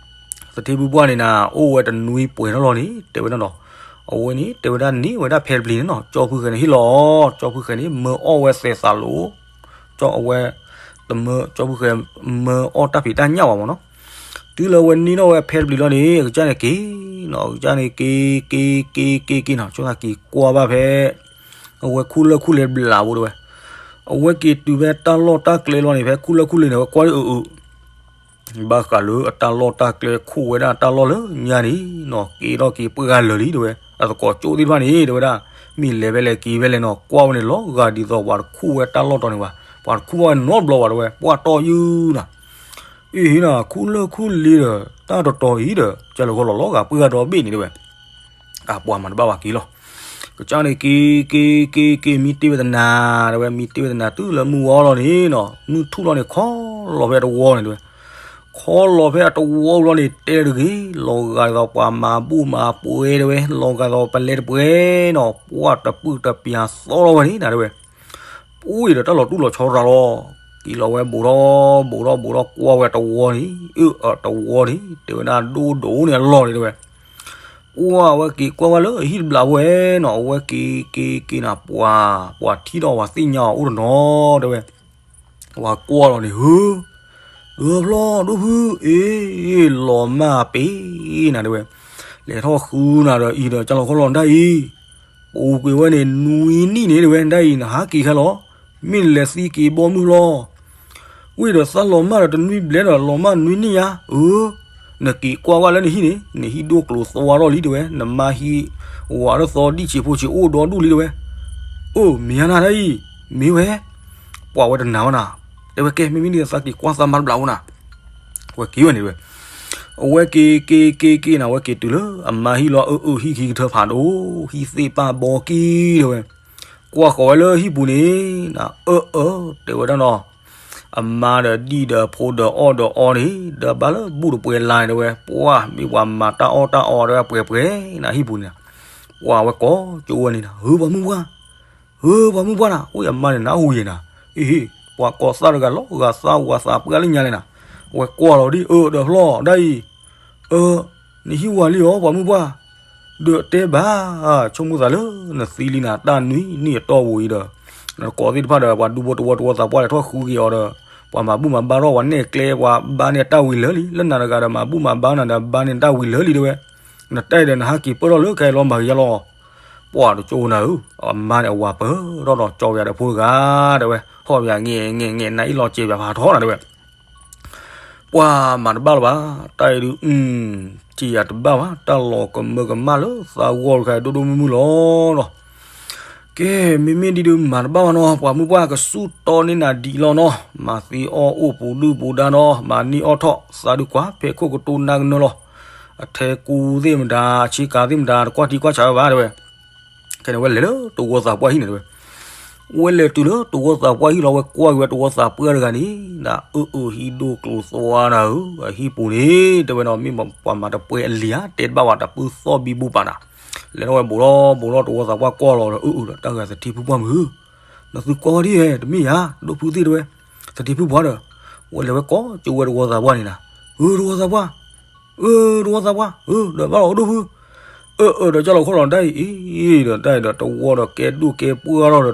သထ့ဖုပှၢ်န့ၣ်နၤ အိၣ်ဝဲတနွံပှဲၤထီၣ်လီၤန့ၣ် တဲဝဲဒၣ်နီၤ, အဝဲန့ၣ် တဲဝဲဒၣ်န့ၢ်ဝဲဒၣ်ဖဲတပျံၤန့ၣ်နီၤ ကၠီဖုၣ်ဃဲၤန့ၣ်ဟ့ၣ်လီၤအီၤ, ကၠီဖုၣ်ဃဲၤန့ၣ် မၢအီၣ်ဝဲသဲးသးလိၤ, ကၠီအဝဲ တမၢ ကၠီဖုၣ်ဃဲၤ မၢအီၣ်တၢ်ဖံးတၢ်ညၣ်ဘၣ်မ့ၢ်နီၤ, တုၤလၢအဝဲန့ၢ်ထီၣ်ဝဲဖဲတပျံၤလီၤန့ၣ် အကစၢ်န့ၣ်က့ၤနီၤ, အကစၢ်န့ၣ်က့ၤ က့ၤ က့ၤ က့ၤ က့ၤနီၤ ဆိကမိၣ်က့ၤကွၢ်ဘၣ်ဖဲ အဝဲခူၣ်လၢၢ်ခူၣ်လဲၤဘျးဖိတဲဝဲ, အဝဲက့ၤတုၤဖဲတၢ်လီၢ်တၢ်ကျဲလီၤန့ၣ် ဖဲခူၣ်လၢၢ်ခူၣ်လဲၤန့ၣ် အဝဲကွၢ်ဒ်အုးအုး ဘၣ်ဃးလၢအတၢ်လီၢ်တၢ်ကျဲခူၣ်ဝဲဒၣ်တၢ်လီၢ်လၢညါန့ၣ်နီၤ က့ၤထီၣ်က့ၤပှၢ်ဂၤလၢာ်လံတဲဝဲ, အသကိးကၠိသ့ၣ်တဖၣ်န့ၣ် တဲဝဲဒၣ် မ့ၢ်လဲၤဖဲလဲၣ်က့ၤဖဲလဲၣ်နီၤ ကွၢ်ဝဲန့ၣ်လီၤဂာ်ဒ်သိးပှၤတခူၣ်ဝဲတၢ်လီၢ်တီၤန့ၣ်ဘၣ်, ပှၤတခူၣ်ဘၣ်ဝဲနီတဘျီဘၣ်တဲဝဲ, ပှၢ်တီၢ်ယုၢ်နီၤ, အ့ၣ်ဟ့ၣ်နီၤ ခူၣ်လၢၢ်ခူၣ်လဲၤဒီး တၢ်တတီၤအံၤဒီး ကၢ်လၢဃီလီၤလီၤဂာ်ပှၢ်ဂၤဒီဘ့ၣ်န့ၣ်တဲဝဲ အပှၤမၤတဘၣ်ဘၣ်က့ၤလီၤ. ကစၢ်န့ၣ်က့ၤ က့ၤ က့ၤ က့ၤ မံတ့ၢ်ဝဲတနၤ တဲဝဲ မံတ့ၢ်ဝဲတနၤ တုၤလၢမုၢ်ဝါလီၤန့ၣ်နီၤ မုၢ်ထူၣ်လီၤန့ၣ် ခီလီၤဖဲတဝီန့ၣ်တဲဝဲ, ခီလီၤဖဲအတဝီဘျီန့ၣ် တဲတဂ့ၤ, လီၤဂာ်ဒ်သိးပှၤမၤဘူၣ်မၤပှဲၤတဲဝဲ, လီၤဂာ်ဒ်သိးပလဲတပှဲၤနီၤ, ပှၢ်တပုၢ်တပျၢၤသီထီၣ်ဝဲန့ၣ်နၤတဲဝဲ. ပှၢ်ဒီးတၢ်လီၤတူၢ်လီၤဆီရၤလီၤ, က့ၤလီၤဝဲဘူးထီၣ်ဘူးထီၣ်ဘူးထီၣ် ကွၢ်ဝဲတဝီန့ၣ်, အၢ အတဝီန့ၣ် တဲဝဲဒၣ်ဒိၣ်ဒိၣ်န့ၣ်အလီၢ်န့ၣ်တဲဝဲ. ပှၢ်အဝဲက့ၤကွၢ်ဝဲလၢအဟံၣ်တဘျးဝဲနီၤ, အဝဲက့ၤက့ၤက့ၤနၤ ပှၤ ပှၤထံၣ်ဒီးပှၤသ့ၣ်ညါအီၤအိၣ်တနီၤတဲဝဲ. ပှၤကွၢ်လီၤန့ၣ် ဟၢ ဒၢဖျီၣ်ဒိၣ်ဖု အ့ လီၤမၢ်ပ့ၤနၤတဲဝဲ, လဲၤထီၣ်ဃုနၤဒီးအံၤဒီး ကၢ်လီၤခီလီၤဒၣ်အံၤ, ပူၤကွံာ်ဝဲန့ၣ် နွံနံၣ်န့ၣ်တဲဝဲ, ဒၣ်အံၤ နဟးက့ၤခဲလီၤ, မ့ၢ်နလဲၤသံက့ၤဘီမုၢ်လီၤ. ဝံၤဒီးသးလီၤမၢ်ဒီးတနွံဘျဲၣ်ဒီး လီၤမၢ်နွံနံၣ်ဧါ, အၢ နက့ၤကွၢ်ဝဲလၢနဟံၣ်န့ၣ် နဟံၣ်ဒိၣ်ကျိၤသွါထီၣ်လံတဲဝဲ, နမါဟံၣ်ဝၤလၢသီဒံၣ်ဆံးဖိဆံးအိၣ်ဒီဒူၣ်လံတဲဝဲ. အိၣ် မ့ၢ်ဧါနၤဒၣ်အံၤ, မ့ၢ်ဝဲ, ပှၤဝဲတနာ်ဝဲနၤ, တဲဝဲကဲ မ့မ့ၢ်ဒ်သိးသးက့ၤကွၢ်သးမါတဘျးအိၣ်နၤ, ဝဲက့ၤဝဲန့ၣ်တဲဝဲ. အဝဲက့ၤက့ၤက့ၤက့ၤနၤ အဝဲက့ၤတုၤလၢအမါဟံၣ်လီၤ, အၢ အၢ ဟံၣ်ခံကထၢဖးဒိၣ်, ဟံၣ်သ့ၣ်ပာ်ဘီကံတဲဝဲ. ကွၢ်ဃီၤဝဲလၢဟံၣ်ပူၤန့ၣ်နၤ, အၢ အၢ တဲဝဲဒၣ်နီၤ, အမါဒီးဒံၣ်ဒီးဖိဒီးအီၣ်ဒီးအီန့ၣ် ဒီးဘၣ်လၢဘူၣ်တပှဲၤလါန့ၣ်တဲဝဲ, ပှၢ်မ့ၢ်ပှၤမၤတၢ်အီၣ်တၢ်အီတဲဝဲပှဲၤပှဲၤနၤဟံၣ်ပူၤန့ၣ်နၤ. ပှၢ်ဝဲကိးကၠိဝဲန့ၣ်နၤ, ဟၢ ပှၤမုၢ်ပှၢ်, ဟၢ ပှၤမုၢ်ပှၢ်နၤ, အိၣ် ယမါန့ၣ်နၤဟူယဲနၤ, အ့ ဟ့ၣ် ပှၤကိးသၣ်တဂၤလီၤဂာ်သးဝၤသးပှၢ်လၢညါလဲၣ်နၤ. ဝဲကွၢ်လီၤဒ် အၢ ဒီးဖျီၣ်ဒၣ်အံၤ, အၢ နဟံၣ်ဝၤလံဧါ ပှၤမုၢ်ပှၢ်, ဒီးတဲဘၣ်, ဆိကမိၣ်သးလၢနသံလံနၤ တၢ်နွံနံၣ်အတီၢ်ပူၤအံၤဒီး, နကိးသ့ၣ်တဖၣ်ဒီး ပှၤဒူဖိတဝီတဝီသးပှၢ်လဲၤထီၣ်ဃုက့ၤအီၤဒီး, ပှၤမၤဘူၣ်မၤဘါထီၣ် ပှၤနဲၣ်ကျဲ ပှၤဘါန့ၢ်တၢ်ဝံၤလၢာ်လံ, လၢနၤတဂၤဒီးမၤဘူၣ်မၤဘါနၤဒီး ဘါန့ၢ်တၢ်ဝံၤလၢာ်လံတဲဝဲ. နတၢ်အံၤဒီးနဟးက့ၤပၢၢ်ထီၣ်လၢခဲအံၤလီၤ မၤကယါလီၤ. ပှၢ်တကၠိနၤဧၢ, အမါန့ၣ်အဝၤပၢၢ်ထီၣ်ဒီး ကၠီဝဲယၤဒီးဖိတဂၤတဲဝဲ, ဟီၣ်ပယၤ ငဲၣ် ငဲၣ် ငဲၣ် နၤအံၤလီၤစဲးပယၤဖးထီနၤတဲဝဲ. ပှၢ်မၤတဘၣ်လၢၤဘၣ်, တၢ်အံၤဒုး စံးယၤတဘၣ်ဘၣ်, တၢ်လီၤကမၢကမၣ်လၢသးဂီၢ်တခါဒိၣ်ဒိၣ်မုၢ်မုၢ်လီၤနီၤ. ကဲ မ့မ့ၢ်ဒ်ဒုးမၤတဘၣ်ဘၣ်နီၤ, ပှၤမုၢ်ပှၢ်ကစူၢ်တီန့ၢ်နၤဒံးလီၤနီၤ, မၤသ့အီၣ်အိၣ်ပူၤဒုၣ်ပူၤဒါနီၤ, မၤန့ၢ်အီၣ်ထီၣ်သးဒုးကွၢ် ဖဲခိၣ်ကတိၤနၢ်ကနၢလီၤ. အထဲကူသ့ၣ်မတၤ ဆ့ကၤသ့ၣ်မတၤ တကွၢ်ထံကွၢ်ဆးဝဲဘၣ်တဲဝဲ. ခဲန့ၣ်ဝဲလဲၤလၢတဝီသးပှၢ်ဟံၣ်န့ၣ်တဲဝဲ. ဝဲလဲၤတုၤလၢတဝီသးပှၢ်ဟံၣ်လီၤ, ဝဲကွၢ်က့ၤဝဲတဝီသးပှၢ်တဂၤန့ၣ်, နအၢ အၢ ဟံၣ်ဒိၣ်ကျိၤသွါနၤဧၢ, အဟံၣ်ပူၤန့ၣ် တဲဝဲနီၤ, မ့ၢ်ပှၤမၤတပှဲၤအလံၤဧါ, တဲတဘၣ်ဝဲ တၢ်ပုၢ်သီၣ်ဘံဘူပာ်နၤ. လဲၤထီၣ်ဝဲဘူးထီၣ်ဘူးထီၣ်တဝီသးပှၢ်ကွၢ်လီၤဒီး အၢ အၢ ဒီးတၢ်ဂၤသထ့ဖုပှၢ်မုၢ်ဧၢ, နသုကွၢ်ဝဲဒ်ဧဲ တမ့ၢ်ဧါ, ဒိၣ်ဖုသ့ၣ်တဲဝဲ, သထ့ဖုပှၢ်ဒီး, ဝဲလဲၤဝဲကိးကၠိဝဲတဝီသးပှၢ်န့ၣ်နၤ, အၢ တဝီသးပှၢ် အၢ တဝီသးပှၢ် အၢ ဒီးဘၣ်လီၤ ဒိၣ်ဖု, အၢ အၢ ဒီးကၢ်လီၤခီလီၤဒၣ်အံၤ, အ့ ဒီးတၢ်အံၤဒီးတဝီဒီးကဲဒိၣ်ကဲပှၢ်ထီၣ်ဒီးတ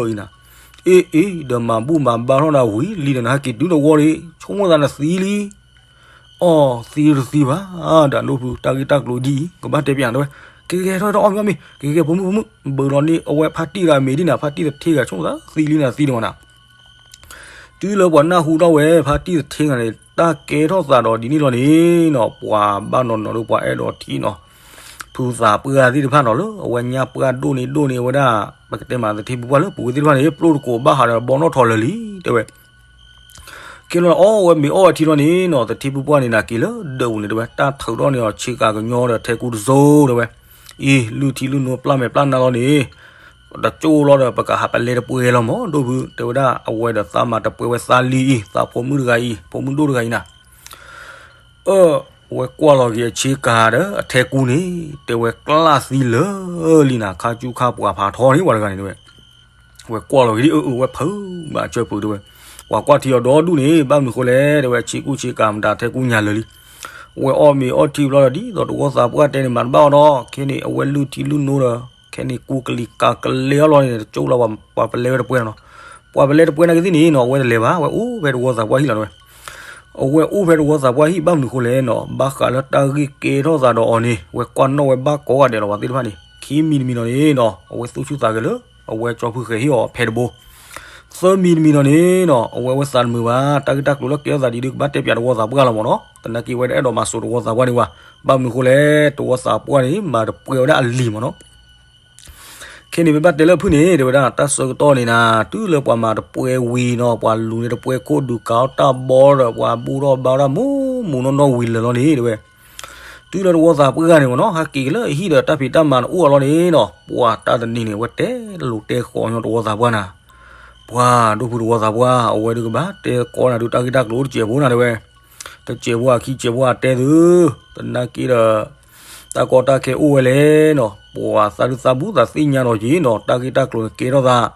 ဘၢဘၢအံၤနၤ, အ့ အ့ ဒီးမၤဘူၣ်မၤဘါထီၣ်နၤဝံၤလံဒီး နဟဲက့ၤတုၤတဝီဒီး ဆိကမိၣ်သးနသံလံ, အီၣ်သံတသံဘၣ်, ဒီးဒိၣ်ဖု တၢ်ဂ့ၢ်တၢ်ကျိၤဒ်အံၤ ကဘၣ်တဲပျးနၤတဲဝဲ, ကဲကဲထီၣ်ထီၣ်အီၣ်မ့ၤအီၣ်မ့ၤ ကဲကဲ ဖိမုၣ်ဖိမုၣ် ဘၢလီၤန့ၢ်အဝဲဖါတံၢ်တဂၤမ့ၤဒ်နၤ ဖါတံၢ်သထ့ဂၤ ဆိကမိၣ်သးသံလံနၤသံဒံးမးနၤ တုၤလၢပှၤနၢ်ဟူထီၣ်ဝဲ ဖါတံၢ်သထ့ဂၤန့ၣ် တၢ်ကဲထီၣ်သးဒီးဒ်န့ၣ်လီၤန့ၣ်နီၤ, ပှၤဘၣ်နီၢ်နီၢ်ဒီးပှၤအဲၣ်ဒိးထံၣ်နီၤ, ဖုသးပှၢ်သ့ၣ်တဖၣ်နီၤ လၢအဝဲညါပှၢ်ဒိၣ်န့ၣ်ဒိၣ်န့ၣ် အဝဲဒၣ် ပကတဲမးသထ့ဖုပှၢ်လၢပူၤဝဲသ့ၣ်တဖၣ်န့ၣ် ပျိၢ်တကိးဘၣ်ဟးဒီးဘီနီၣ်ထီၣ်လၢာ်လံ တဲဝဲ ကဲလီၤအီၣ်ဝဲမ့ၤအီၣ်ဝဲထံလီၤန့ၣ်နီၤ, သထ့ဖုပှၢ်န့ၣ် နၤက့ၤလၢဒၢးပူၤန့ၣ်တဲဝဲ တၢ်ထုးထီၣ်န့ၢ်အီၤဆ့ကၤကညီဒီးထဲကူတစိၤတဲဝဲ, အံၤ လုၢ်ထံလုၢ်နိပျၢ်မဲာ်ပျၢ်နါလီၤန့ၣ် တကၠိလီၤဒီး ပကဟးပလဲတပှဲၤလီၤမး ဒိၣ်ဖု တဲဝဲဒၣ် အဝဲဒီးသးမၤတပှဲၤဝဲသးလံအံၤ သးဖိမုၣ်တဂၤအံၤ ဖိမုၣ်ဒိၣ်တဂၤအံၤနၤ အၢ ဝဲကွၢ်လီၤက့ၤအဆ့ကၤဒီးအထဲကူန့ၣ် တဲဝဲကျၢ်သံလၢာ်လံနၤ ခါကူခါပှၤဖးထီန့ၣ် ပှၤတဂၤန့ၣ်တဲဝဲ ဝဲကွၢ်လီၤက့ၤဒ်အၢ အၢ ဝဲဖုးဘၣ်အစၢၤပူၤတဲဝဲ, ပှၤကွၢ်ထံအီၤဒီဒူၣ်န့ၣ် ဘၣ်မနုၤဃိလဲၣ် တဲဝဲ ဆ့ကူဆ့ကၤမတၤထဲကူညါလၢာ်လံ, ဝဲအီၣ်မ့ၤအီၣ်ထံဘျီဒီး ဒ်သိးတဝီသးပှၢ်တဲန့ၣ် မၤတဘၣ်အီၤဒီး ခဲန့ၣ် အဝဲလုၢ်ထံလုၢ်နိဒီး ခဲန့ၣ် ကူကလံၤကၤကလဲအီၤလီၤန့ၣ် တကၠိလီၤပှၤပလဲဝဲတပှဲၤနီၤ, ပှၤပလဲတပှဲၤနာ်က့သ့ၣ်န့ၣ်နီၤ အဝဲတလဲၤဘၣ် အဝဲအိၣ်ဖဲတဝီသးပှၢ်ဟံၣ်လီၤတဲဝဲ အဝဲအိၣ်ဖဲတဝီသးပှၢ်ဟံၣ် ဘၣ်မနုၤဃိလဲၣ်နီၤ ဘၣ်ဃးလၢတၢ်ဂ့ၢ်ကဲထီၣ်သးဒီးအီၤန့ၣ် ဝဲကွၢ်နီၣ်ဝဲဘၣ်ကိးဂၤဒဲးလီၤ ပှၤသ့ၣ်တဖၣ်န့ၣ် ခံမံၤတမံၤနီၤန့ၣ်နီၤ အဝဲသူၣ်ဆူၣ်သးဂဲၤလၢ အဝဲကၠီဖုဃဲၤဟ့ၣ်အီၤဖဲတဘိ, သၢမံၤတမံၤနီၤန့ၣ်နီၤ အဝဲဝဲသးတမုာ်ဘၣ် တၢ်ဂ့ၢ်တၢ်ကျိၤလၢကဲထီၣ်သးဒ်ဒုး ကဘၣ်တဲပၠးတဝီသးပှၢ်လီၤမ့ၢ်နီၤ သနာ်က့ဝဲတအဲၣ်ဒိးမၤစိာ်တဝီသးပှၢ်န့ၣ်ဝဲ, ဘၣ်မနုၤဃိလဲၣ် တဝီသးပှၢ်န့ၣ် မၤတပှဲၤဝဲဒၣ်အလံၤမ့ၢ်နီၤ ခဲန့ၣ် ပဘၣ်တဲလၢဖုၣ်န့ၣ် တဲဝဲဒၣ် တၢ်ဆၢကတီၢ်န့ၣ်နၤ တုၤလၢပှၤမၤတပှဲၤဝံၤနီၤ ပှၤလူၤန့ၢ်တပှဲၤခိၣ်ဒုးကၤအီၣ်တၢ်ဘီဒီး ပှၤဘူၣ်ထီၣ်ဘါထီၣ်မူးမူးနီၢ်နီၢ်ဝံၤလၢာ်လီၤန့ၣ် တဲဝဲ, တုၤလၢတဝီသးပှၢ်ဂၤန့ၣ်မ့ၢ်နီၤ ဟးက့ၤက့ၤလၢအဟံၣ်ဒီးတၢ်ဖံးတၢ်မၤတအိၣ်အလီၤန့ၣ်နီၤ ပှၤတၢ်တနံၤန့ၣ် အဝဲတဲလိၤတဲဃီၤညီတဝီသးပှၢ်နၤ, ပှၤဒိၣ်ဖုတဝီသးပှၢ် အဝဲဒုးကဘၣ်တဲကိးနၤဒုး တၢ်ဂ့ၢ်တၢ်ကျိၤအိၣ်တစဲးဖိနၤ တဲဝဲ တစဲးဖိအခံစဲးဖိအတဲသု, သနာ်က့ဒီး တၢ်ကီတၢ်ခဲအိၣ်ဝဲလဲၣ်နီၤ, ပှၤသးဒုသးဘူးသးသ့ၣ်ညါဒီးက့ၤနီၤ, တၢ်ဂ့ၢ်တၢ်ကျိၤန့ၣ်ကဲထီၣ်သး.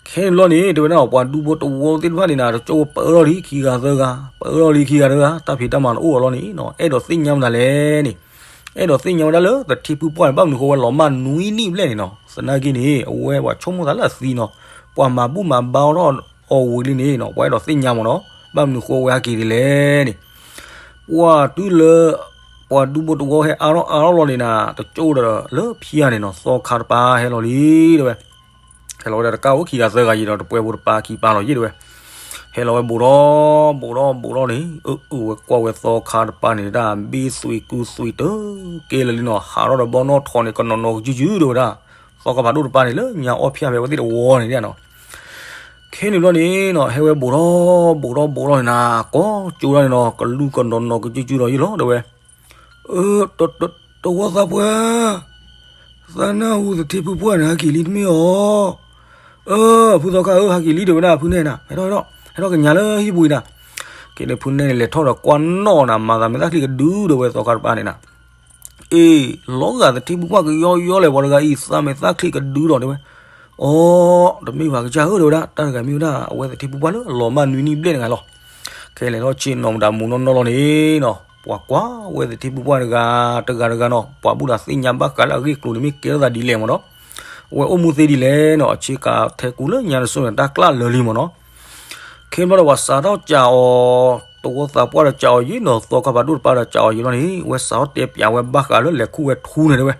ခဲန့ၣ်ဘျီန့ၣ် တဲဝဲဒၣ် ပှၤဒူဖိတဝီသ့ၣ်တဖၣ်န့ၣ်နၤ တကၠိပၢထီၣ်လံခံဂၤသၢဂၤ, ပၢထီၣ်လံခံဂၤသၢဂၤ, တၢ်ဖံးတၢ်မၤတအိၣ်အလီၢ်န့ၣ်နီၤ, အဲၣ်ဒိးသ့ၣ်ညါမနုၤလဲၣ်န့ၣ်, အဲၣ်ဒိးသ့ၣ်ညါဝဲဒၣ်လၢသထ့ဖုပှၢ်န့ၣ် ဘၣ်မနုၤဃိဝဲလီၤမၢ်နွံနံၣ်ဘျဲၣ်န့ၣ်နီၤ, သနာ်က့န့ၣ် အဝဲပှၤဆိကမိၣ်သးလၢအသံနီၤ, ပှၤမၤဘူၣ်မၤဘါထီၣ်အီၤဝံၤလံန့ၣ်နီၤ, ပှၤအဲၣ်ဒိးသ့ၣ်ညါမ့ၢ်နီၤ, ဘၣ်မနုၤဃိဝဲဟဲက့ၤဒ်လဲၣ်န့ၣ်, ပှၤတုၤလၢ ပှၤဒူဖိတဝီဟဲအါထီၣ်အါထီၣ်လီၤန့ၣ်နၤ တကၠိဒီးလၢဖံးဧါန့ၣ်နီၤ, သီခါတပၤဟဲလီၤလံတဲဝဲ ဟဲလီၤဝဲဒၣ်တကၢ်အိၣ်ခံဂၤသၢဂၤယံၤဒီး တပှဲၤဖိတပၤခံပၤလီၤယံၤတဲဝဲ, ဟဲလီၤဝဲဘူးဒီး ဘူးဒီး ဘူးဒီးန့ၣ်, အၢ အၢ ဝဲကွၢ်ဝဲသီခါတပၤန့ၣ် တၢ်ဘ့သွံၣ်ကုသွံၣ်တကဲလၢာ်လံနီၤ, ဟးထီၣ်ဒီးဘီနီၣ်ထိးန့ၣ် ကနီၤနီၤကစုကစုတဲဝဲဒၣ်, သီခါဖးဒိၣ်တပၤန့ၣ် လၢညါအီၣ်ဖျၢၣ်ဖဲဝဲသ့ၣ်တဝီန့ၣ်နီၤ, ခဲန့ၣ်ဘျီန့ၣ်နီၤ ဟဲဝဲဘူးဒီး ဘူးဒီး ဘူးဒီးန့ၣ်နၤ ကိးကၠိဒၣ်န့ၣ်နီၤ ကလူၢ်ကနီၤနီၤကစုကစုဒီးယံၤလီၤတဲဝဲ တဝီသးပှၢ်, သးနၢ်ဟူသထ့ဖုပှၢ်န့ၣ် ဟဲက့ၤလံတမ့ၢ်အီၤ, အၢ ဖုသီခါဧၢ ဟဲက့ၤလံတဲဝဲဒၣ် ဖုနဲၣ်နၤ ဟဲထီၣ် ဟဲထီၣ် ဟဲထီၣ်ကညးလၢဟံၣ်ပူၤအံၤနၤ, က့န့ၣ်ဖုနဲၣ်န့ၣ် လဲၤထီၣ်ဒီးကွၢ်နီၣ်နၤ မၤသးမ့ၢ်သၣ်ချံကဒုဒီးဝဲသီခါတပၤန့ၣ်နၤ, အ့ လီၤဂာ်သထ့ဖုပှၢ်ကယီယီလဲၣ် ပှၤတဂၤအံၤ သးမ့ၢ်သၣ်ချံကဒုဒီးတဲဝဲ, အီ တမ့ၢ်ဘၣ်ကစၢ်ဧၢတဲဝဲဒၣ် တၢ်တဂၤမ့ၢ်ဝဲဒၣ် အဝဲသထ့ဖုပှၢ်လၢအလီၤမၢ်နွံနံၣ်ဘျဲၣ်တဂၤလီၤ ခဲလဲၤထီၣ်ဆ့ၣ်နီၤမတၤမူးနီၢ်နီၢ်လီၤန့ၣ်နီၤ, ပှၤကွၢ်ဝဲသထ့ဖုပှၢ်တဂၤ တဂၤတဂၤနီၤ, ပှၤဘူၣ်ဒီးသ့ၣ်ညါဘၣ်ဃးလၢအဂ့ၢ်အကျိၤန့ၣ် မ့ၢ်ကဲထီၣ်သးဒ်လဲၣ်မ့ၢ်နီၤ, အဝဲအိၣ်မူသ့ဒ်လဲၣ်နီၤ, အဆ့ကၤထဲကူလၢညါတစိၢ်န့ၣ် တၢ်ကျၢ်လၢာ်လံမ့ၢ်နီၤ, ခဲဘျီဒီးပှၤစးထီၣ်ကးအီၤ, တဝီသးပှၢ်ဒီးကးအီၤယံၤနီၤ, သီခါဖးဒိၣ်တပၤဒီးကးအီၤယံၤလီၤန့ၣ် အဝဲစးထီၣ်တဲပၠးဝဲဘၣ်ဃးလၢလဲၤခူၣ်ဝဲထူန့ၣ်တဲဝဲ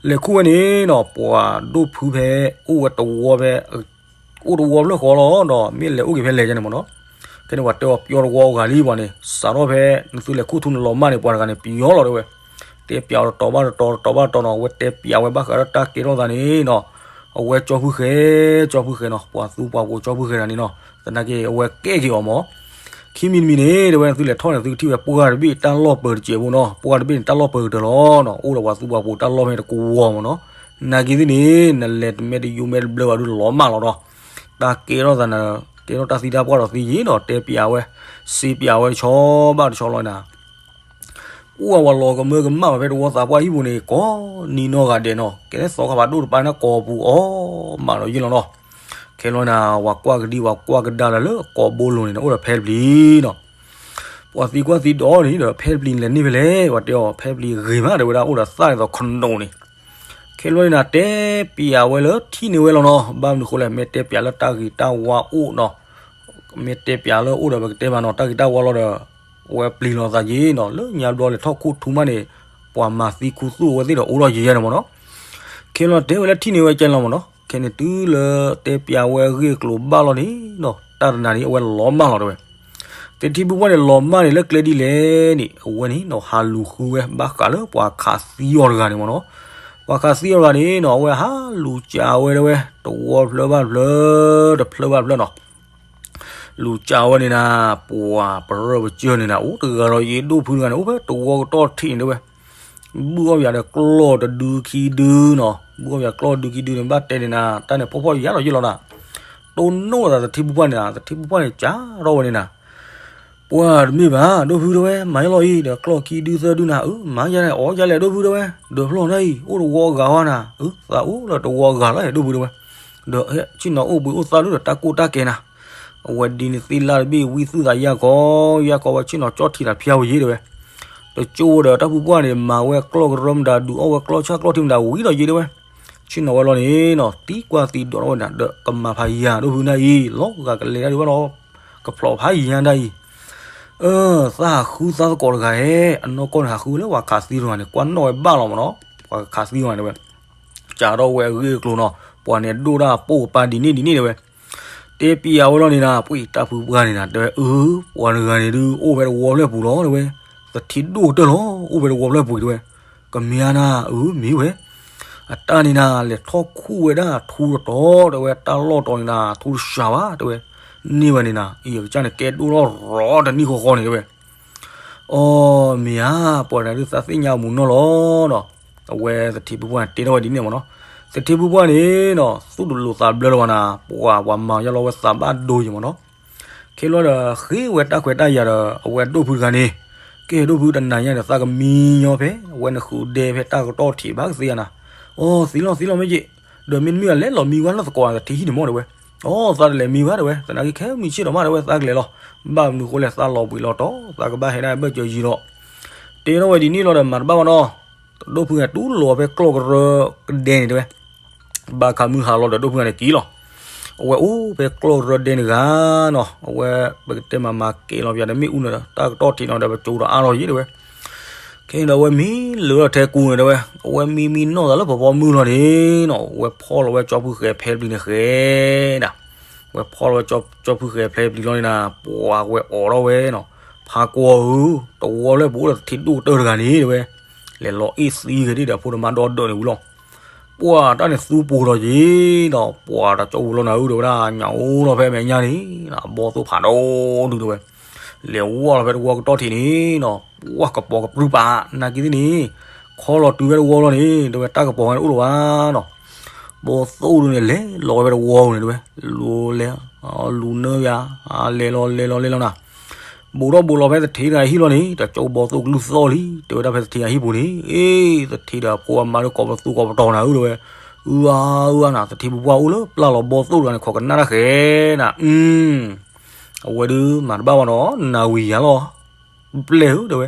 လဲၤခူၣ်ဝဲန့ၣ်နီၤ ပှၤဒိၣ်ဖုဖဲ အိၣ်ဝဲတဝီဖဲ အိၣ်တဝီဖျၢၣ်ဃီလီၤဒီး မ့ၢ်လဲၤအိၣ်က့ၤဖဲလဲၣ်ယါန့ၣ်မ့ၢ်နီၤ, ခဲန့ၣ်ပှၤတဲအီၤပျီတဝီအဂၤလံပှၤန့ၣ် စးထီၣ်ဖဲ နသုလဲၤခူၣ်ထူန့ၣ်လီၤမၢ်န့ၣ် ပှၤတဂၤန့ၣ် ပယီၤလီၤတဲဝဲ, တဲပၠးအီၤတတီၤဘၣ်တတီၤ တတီၤဘၣ်တတီၤနီၤ, အဝဲတဲပၠးဝဲဘၣ်ဃးလၢတၢ်ကဲထီၣ်သးန့ၣ်နီၤ, အဝဲကၠီဖုဃဲၤ ကၠီဖုဃဲၤနီၤ, ပှၤသူပှၤပိၤကၠီဖုဃဲၤတဂၤန့ၣ်နီၤ, သနာ်က့အဝဲကဲက့ၤအီၤမ့ၢ် ခံမံၤတမံၤန့ၣ် တဲဝဲ နသုလဲၤထီၣ်န့ၣ် သုကထံၣ်ဝဲပှၢ်တဘ့ၣ်တၢ်လီၢ်ပၢၤတစဲးဖိနီၤ, ပှၢ်တဘ့ၣ်န့ၣ် တၢ်လီၢ်ပၢၤကတၢၢ်လီၤနီၤ, အိၣ်ဒီးပှၤသူပှၤပိၤတၢ်လီၢ်ဖဲတကဝီၤမ့ၢ်နီၤ, နာ်က့သ့ၣ်န့ၣ် နလဲၤတမဲတယိမဲတဘျၢဘၣ်ဒုးလီၤမၢ်လီၤဒီး, တၢ်ကဲထီၣ်သးန့ၣ် ကဲထီၣ်တၢ်သံတၢ်ပှၢ်ဒီးသ့ယံၤနီၤ, တဲပၠးဝဲ စံးပၠးဝဲတဆီဘၣ်တဆီလီၤနၤ ပှၢ်ဝဲလီၤကမၢကမၣ်ဝဲဖဲတဝီသးပှၢ်ဟံၣ်ပူၤန့ၣ် ကိးနံၤနီၢ်ဂၤဒဲးနီၤ, ကဲသီခါဖးဒိၣ်တပၤန့ၣ် ကိးပူၤအီၣ်မးဒီးယံၤလီၤနီၤ, ခဲလီၤနၤ ပှၤကွၢ်ကဒံပှၤကွၢ်ကဒါလၢလၢကိးဘိလိၤန့ၣ် အိၣ်ဒီးဖဲတပျံၤနီၤ, ပှၤသံကွၢ်သံဒိးန့ၣ်ဒီး ဖဲတပျံၤန့ၣ်လဲၤန့ၢ်ဖဲလဲၣ်, ပှၤတဲအီၤ ဖဲတပျံၤဂ့ၤမး တဲဝဲဒၣ် အိၣ်ဒီးသၣ်ဒ်သိးခနိးန့ၣ်, ခဲလီၤနၤ တဲပၠးဝဲလၢထံၣ်န့ၢ်ဝဲလီၤနီၤ, ဘၣ်မနုၤဃိလဲၣ် မ့ၢ်တဲပၠးလၢတၢ်ဂ့ၤတၢ်ဝါအိၣ်နီၤ မ့ၢ်တဲပၠးလၢအိၣ်ဒီးပကတဲဘၣ်နီၤ, တၢ်ဂ့ၤတၢ်ဝါလီၤဒီး အဝဲပျံၤလီၤသးယံၤနီၤ, လၢညါဘျီလဲၤထီၣ်ခူၣ်ထူမးန့ၣ် ပှၤမၤသံခူသူၣ်အဝဲသ့ၣ်ဒီးအိၣ်ထီၣ်ယံၤယါန့ၣ်မ့ၢ်နီၤ, ခဲလီၤတဲဝဲလၢထံၣ်န့ၢ်ဝဲကဲလီၤမ့ၢ်နီၤ, ခဲန့ၣ်တုၤလၢတဲပၠးဝဲအဂ့ၢ်အကျိၤဘၣ်လီၤန့ၣ်နီၤ, တၢ်တနၤန့ၣ် အဝဲလီၤမၢ်လီၤတဲဝဲ သထ့ဖုပှၢ်န့ၣ် လီၤမၢ်န့ၣ်လၢကျဲဒ်လဲၣ်န့ၣ် အဝဲန့ၣ်နီၤ ဟးလူၤဃုဝဲဘၣ်ဃးလၢပှၤခးသံအီၤတဂၤန့ၣ်မ့ၢ်နီၤ, ပှၤခးသံအီၤတဂၤန့ၣ်နီၤ အဝဲဟးလူၤကးဝဲတဲဝဲ တဝီဖျၢၣ်ဘၣ်တဖျၢၣ် တဖျၢၣ်ဘၣ်တဖျၢၣ်နီၤ, လူၤကးဝဲန့ၣ်နၤ ပှၤပရၢပကၢၢ်န့ၣ်နၤ အိၣ်တဂၤဒီးယဒိၣ်ဖုတဂၤန့ၣ် အိၣ်ဖဲတဝီကတီၢ်ထံးန့ၣ်တဲဝဲ ဘုၣ်အီၣ်ပၠးဒီးကျီၢ်တဒုခံဒုနီၤ, ဘုၣ်အီၣ်ပၠးကျီၢ်တဒုခံဒုန့ၣ် ဘၣ်တဲန့ၣ်နၤ တၢ်န့ၣ်ဖှီၣ်ဖှီၣ်ယာ်လီၤယံၤလီၤနၤ, တိၢ်နီၣ်သးသထ့ဖုပှၢ်န့ၣ်နၤ သထ့ဖုပှၢ်န့ၣ် ကးထီၣ်ဝဲန့ၣ်နၤ ပှၤတမ့ၢ်ဘၣ် ဒိၣ်ဖုတဲဝဲ မၤယလီၤအံၤ ဒီးကျီၢ်ခံဒုသၢဒုနၤ အၢ မၤယါလဲၣ် အီၣ်ယါလဲၣ် ဒိၣ်ဖုတဲဝဲ ဒၢးဖျီၣ်နၤအံၤ အိၣ်တဝီအဂၤဟီနၤ အၢ သးအိၣ်လၢတဝီအဂၤလီၤ ဒိၣ်ဖုတဲဝဲ ဒီးဆ့ၣ်နီၤအိၣ်ဘှံးအိၣ်သါဒုဒီးတၢ်ကိၢ်တၢ်ကဲနၤ, အဝဲဒ်န့ၣ်သ့လၢတဘ့ၣ် ဝံသူၣ်သးယၢ်ကီ ယၢ်ကီဝဲဆ့ၣ်နီၤကၠီၣ်ထံးတၢ်ဖၠါဝဲယံၤတဲဝဲ, တကၠိဝဲဒီးတၢ်ဖုပှၢ်န့ၣ် မၤဝဲကျီၢ်ကရၢမတၤ ဒုးအီၣ်ဝဲကျီၢ်ဆၣ်ကျီၢ်ထံမတၤဝံၤဒီးယံၤတဲဝဲ, ဆ့ၣ်နီၤဝဲလီၤန့ၣ်နီၤ သံကွၢ်သံဒိးထီၣ်ဝဲန့ၣ် ဒီးကမၤဖးယံၤ ဒိၣ်ဖုနၤအံၤ လီၤဂာ်ကလဲၤတၢ်ဒုးဘၣ်ဒီး ကဖျိးဖးယံၤဒၣ်အံၤ အၢ သးဟးဃုသးသကိးတဂၤဧဲ အနီၢ်ကီၢ်န့ၣ်ဟးဃုလၢပှၤခးသံတဂၤန့ၣ် ကွၢ်နီၣ်ဝဲဘၣ်လီၤမ့ၢ်နီၤ, ပှၤခးသံတဂၤန့ၣ်ဝဲ, ကးထီၣ်ဝဲအဂ့ၢ်အကျိၤနီၤ, ပှၤန့ၣ်ဒိၣ်တၢ်ပိၢ်ကပၤဒ်န့ၣ်ဒ်န့ၣ်တဲဝဲ, တဲပျးဝဲလီၤန့ၣ်နၤ ပှၤတၢ်ဖုပှၢ်န့ၣ်နၤ တဲဝဲ အၢ ပှၤတဂၤန့ၣ်ဒုး အိၣ်ဖဲတဝီဖျၢၣ်ပူၤလီၤတဲဝဲ, သထ့ဒိၣ်ကတၢၢ်လီၤ အိၣ်ဖဲတဝီဖျၢၣ်ပူၤတဲဝဲ, ကမ့ၢ်ဧါနၤ အၢ မ့ၢ်ဝဲ အတၢ်န့ၣ်နၤ လဲၤထီၣ်ခူၣ်ဝဲဒၣ်ထူတတီၤ တဲဝဲ တၢ်လီၢ်တီၤန့ၣ်နၤ ထူတစှၤဘၣ် တဲဝဲ, န့ၢ်ဝဲန့ၣ်နၤ အံၤအကစၢ်န့ၣ် ကဲဒိၣ်ထီၣ်ရီတနံၣ်ဃီဃီန့ၣ် တဲဝဲ, အီ မ့ၢ်ဧါ ပှၤတဂၤဒုးသးသ့ၣ်ညါအမူးနီၢ်လီၤနီၤ, အဝဲသထ့ဖုပှၢ်န့ၣ် တဲထီၣ်ဝဲဒ်န့ၣ်မ့ၢ်နီၤ, သထ့ဖုပှၢ်န့ၣ်နီၤ သူၣ်တလိာ်သးဘျၢလၢၤဘၣ်နၤ ပှၤ ပှၤမၤယါလီၤဝဲသးဘၣ်ဒိယံၤမ့ၢ်နီၤ, ခဲလီၤဒီး ဃ့ဝဲတၢ်ခွဲးတၢ်ယာ်ဒီး အဝဲဒိၣ်ဖုတဂၤန့ၣ်, ကဲဒိၣ်ဖု တနၤညါဒီး သးကမံညီဖဲ အဝဲနဃုဒဲဖဲတၢ်ကတီၢ်ထံးဘၣ်ကသ့ဧါနၤ, အိ သံလီၤသံလီၤ မ့ၢ်က့, ဒီးမ့တမ့ၢ်အလဲၤလီၤမံဝဲလၢသကိးသထံဟံၣ်န့ၣ်မ့ၢ်တဲဝဲ, အိ သးတလဲၤမံဘၣ်တဲဝဲ, သနာ်က့ခဲမုၢ်ဆ့ၣ်ဒီးမးတဲဝဲ သးကလဲၤလီၤ, ဘၣ်မနုၤဃိလဲၣ် သးလီၤဘှံးလီၤတီၤ သးကဘၣ်ဟဲဒၣ်ဘၢၣ်စၢၤယံၤဒီး, တဲထီၣ်ဝဲဒ်န့ၣ်လီၤဒီး မၤတဘၣ်ဘၣ်နီၤ, ဒိၣ်ဖုဂၤတူၢ်လိာ်ဖဲကျီၢ်ကရၢကဒဲန့ၣ်တဲဝဲ ဘၣ်ခးမုၢ်ဟါလီၤဒီး ဒိၣ်ဖုဂၤန့ၣ်က့ၤလီၤ, အဝဲအိၣ်ဖဲကျီၢ်ကရၢဒဲန့ၣ်ဂၤနီၤ, အဝဲပကတဲမၤမၤကဲၤလီၤပျးဒီး မ့ၣ်အူန့ၣ်ဒီး တၢ်ကတီၢ်ထံးနီၤဒီး ပကၠိဒီးအါလီၤယံၤတဲဝဲ, ခဲအံၤဒီး အဝဲမံလၢာ်ထဲကူန့ၣ်တဲဝဲ, အဝဲမံမံနီၢ်သးလၢဖီဖီမုၢ်လီၤန့ၣ်နီၤ, အဝဲဖီၣ်လီၤဝဲကၠီဖုဃဲၤဖဲပျံၤန့ၣ်ဃဲဒၣ်, အဝဲဖီၣ်လီၤဝဲကၠီဖုဃဲၤဖဲပျံၤလီၤန့ၣ်နၤ, ပှၤဝဲအိးထီၣ်ဝဲနီၤ, ဖးကွီဧၢ, တဝီလၢပအိၣ်ဒီးသထ့ဒိၣ်ကတၢၢ်တဂၤန့ၣ်တဲဝဲ, လဲၤလီၤအ့ၣ်သံက့ၤဒ်ဒီး ဖိဒိၣ်မါဒီဒၢးန့ၣ်ဝံၤလီၤ ပှၤတၢ်န့ၣ်သူပှိၤဒီးယံၤဒီး ပှၤတကၠိဝဲလီၤနၤဧၢ တဲဝဲဒၣ် ညၣ်အိၣ်လီၤဖဲမဲာ်ညါန့ၣ်, ဘီသိၣ်ဖးဒိၣ်ဒုးတဲဝဲ, လဲၤဝီၢ်လီၤဖဲတဝီကတီၢ်ထံးန့ၣ်နီၤ, ပှၤကပီၤကပြုၢ်ပာ် နာ်က့သ့ၣ်န့ၣ်, ခီလီၤတုၤဖဲတဝီလီၤန့ၣ် တဲဝဲ တၢ်ကပီၤဝဲန့ၣ်အိၣ်လီၤဘၣ်နီၤ, ဘီသိၣ်ဒုးန့ၣ် လဲၤလီၤဝဲဖဲတဝီန့ၣ်တဲဝဲ, လူၤလဲၤ, လူၤနၢယၤ, လဲၤလီၤလဲၤလီၤလဲၤလီၤနၤ ဘူးထီၣ်ဘူးလီၤဖဲသထ့တဂၤဟံၣ်လီၤန့ၣ် တကၠိဘီသိၣ်ကလုၢ်သီၣ်လံ တဲဝဲဒၣ်ဖဲသထ့အဟံၣ်ပူၤန့ၣ်, အ့ သထ့ဒီးအဖိအမါလၢကိးပသူကိးပတီၤနၤဧၢ တဲဝဲ, အၢအါအၢအါနၤ သထ့ပူၤပှၢ်အိၣ်လၢပျၢ်လီၤဘီသိၣ်တဂၤန့ၣ် ခိးကနၣ်တၢ်ဃဲနၤ, အဝဲဒုးမၤတဘၣ်ဘၣ်နီၤ နၤဝံၤယၤလီၤ ပျဲၢ်ဧၢ တဲဝဲ,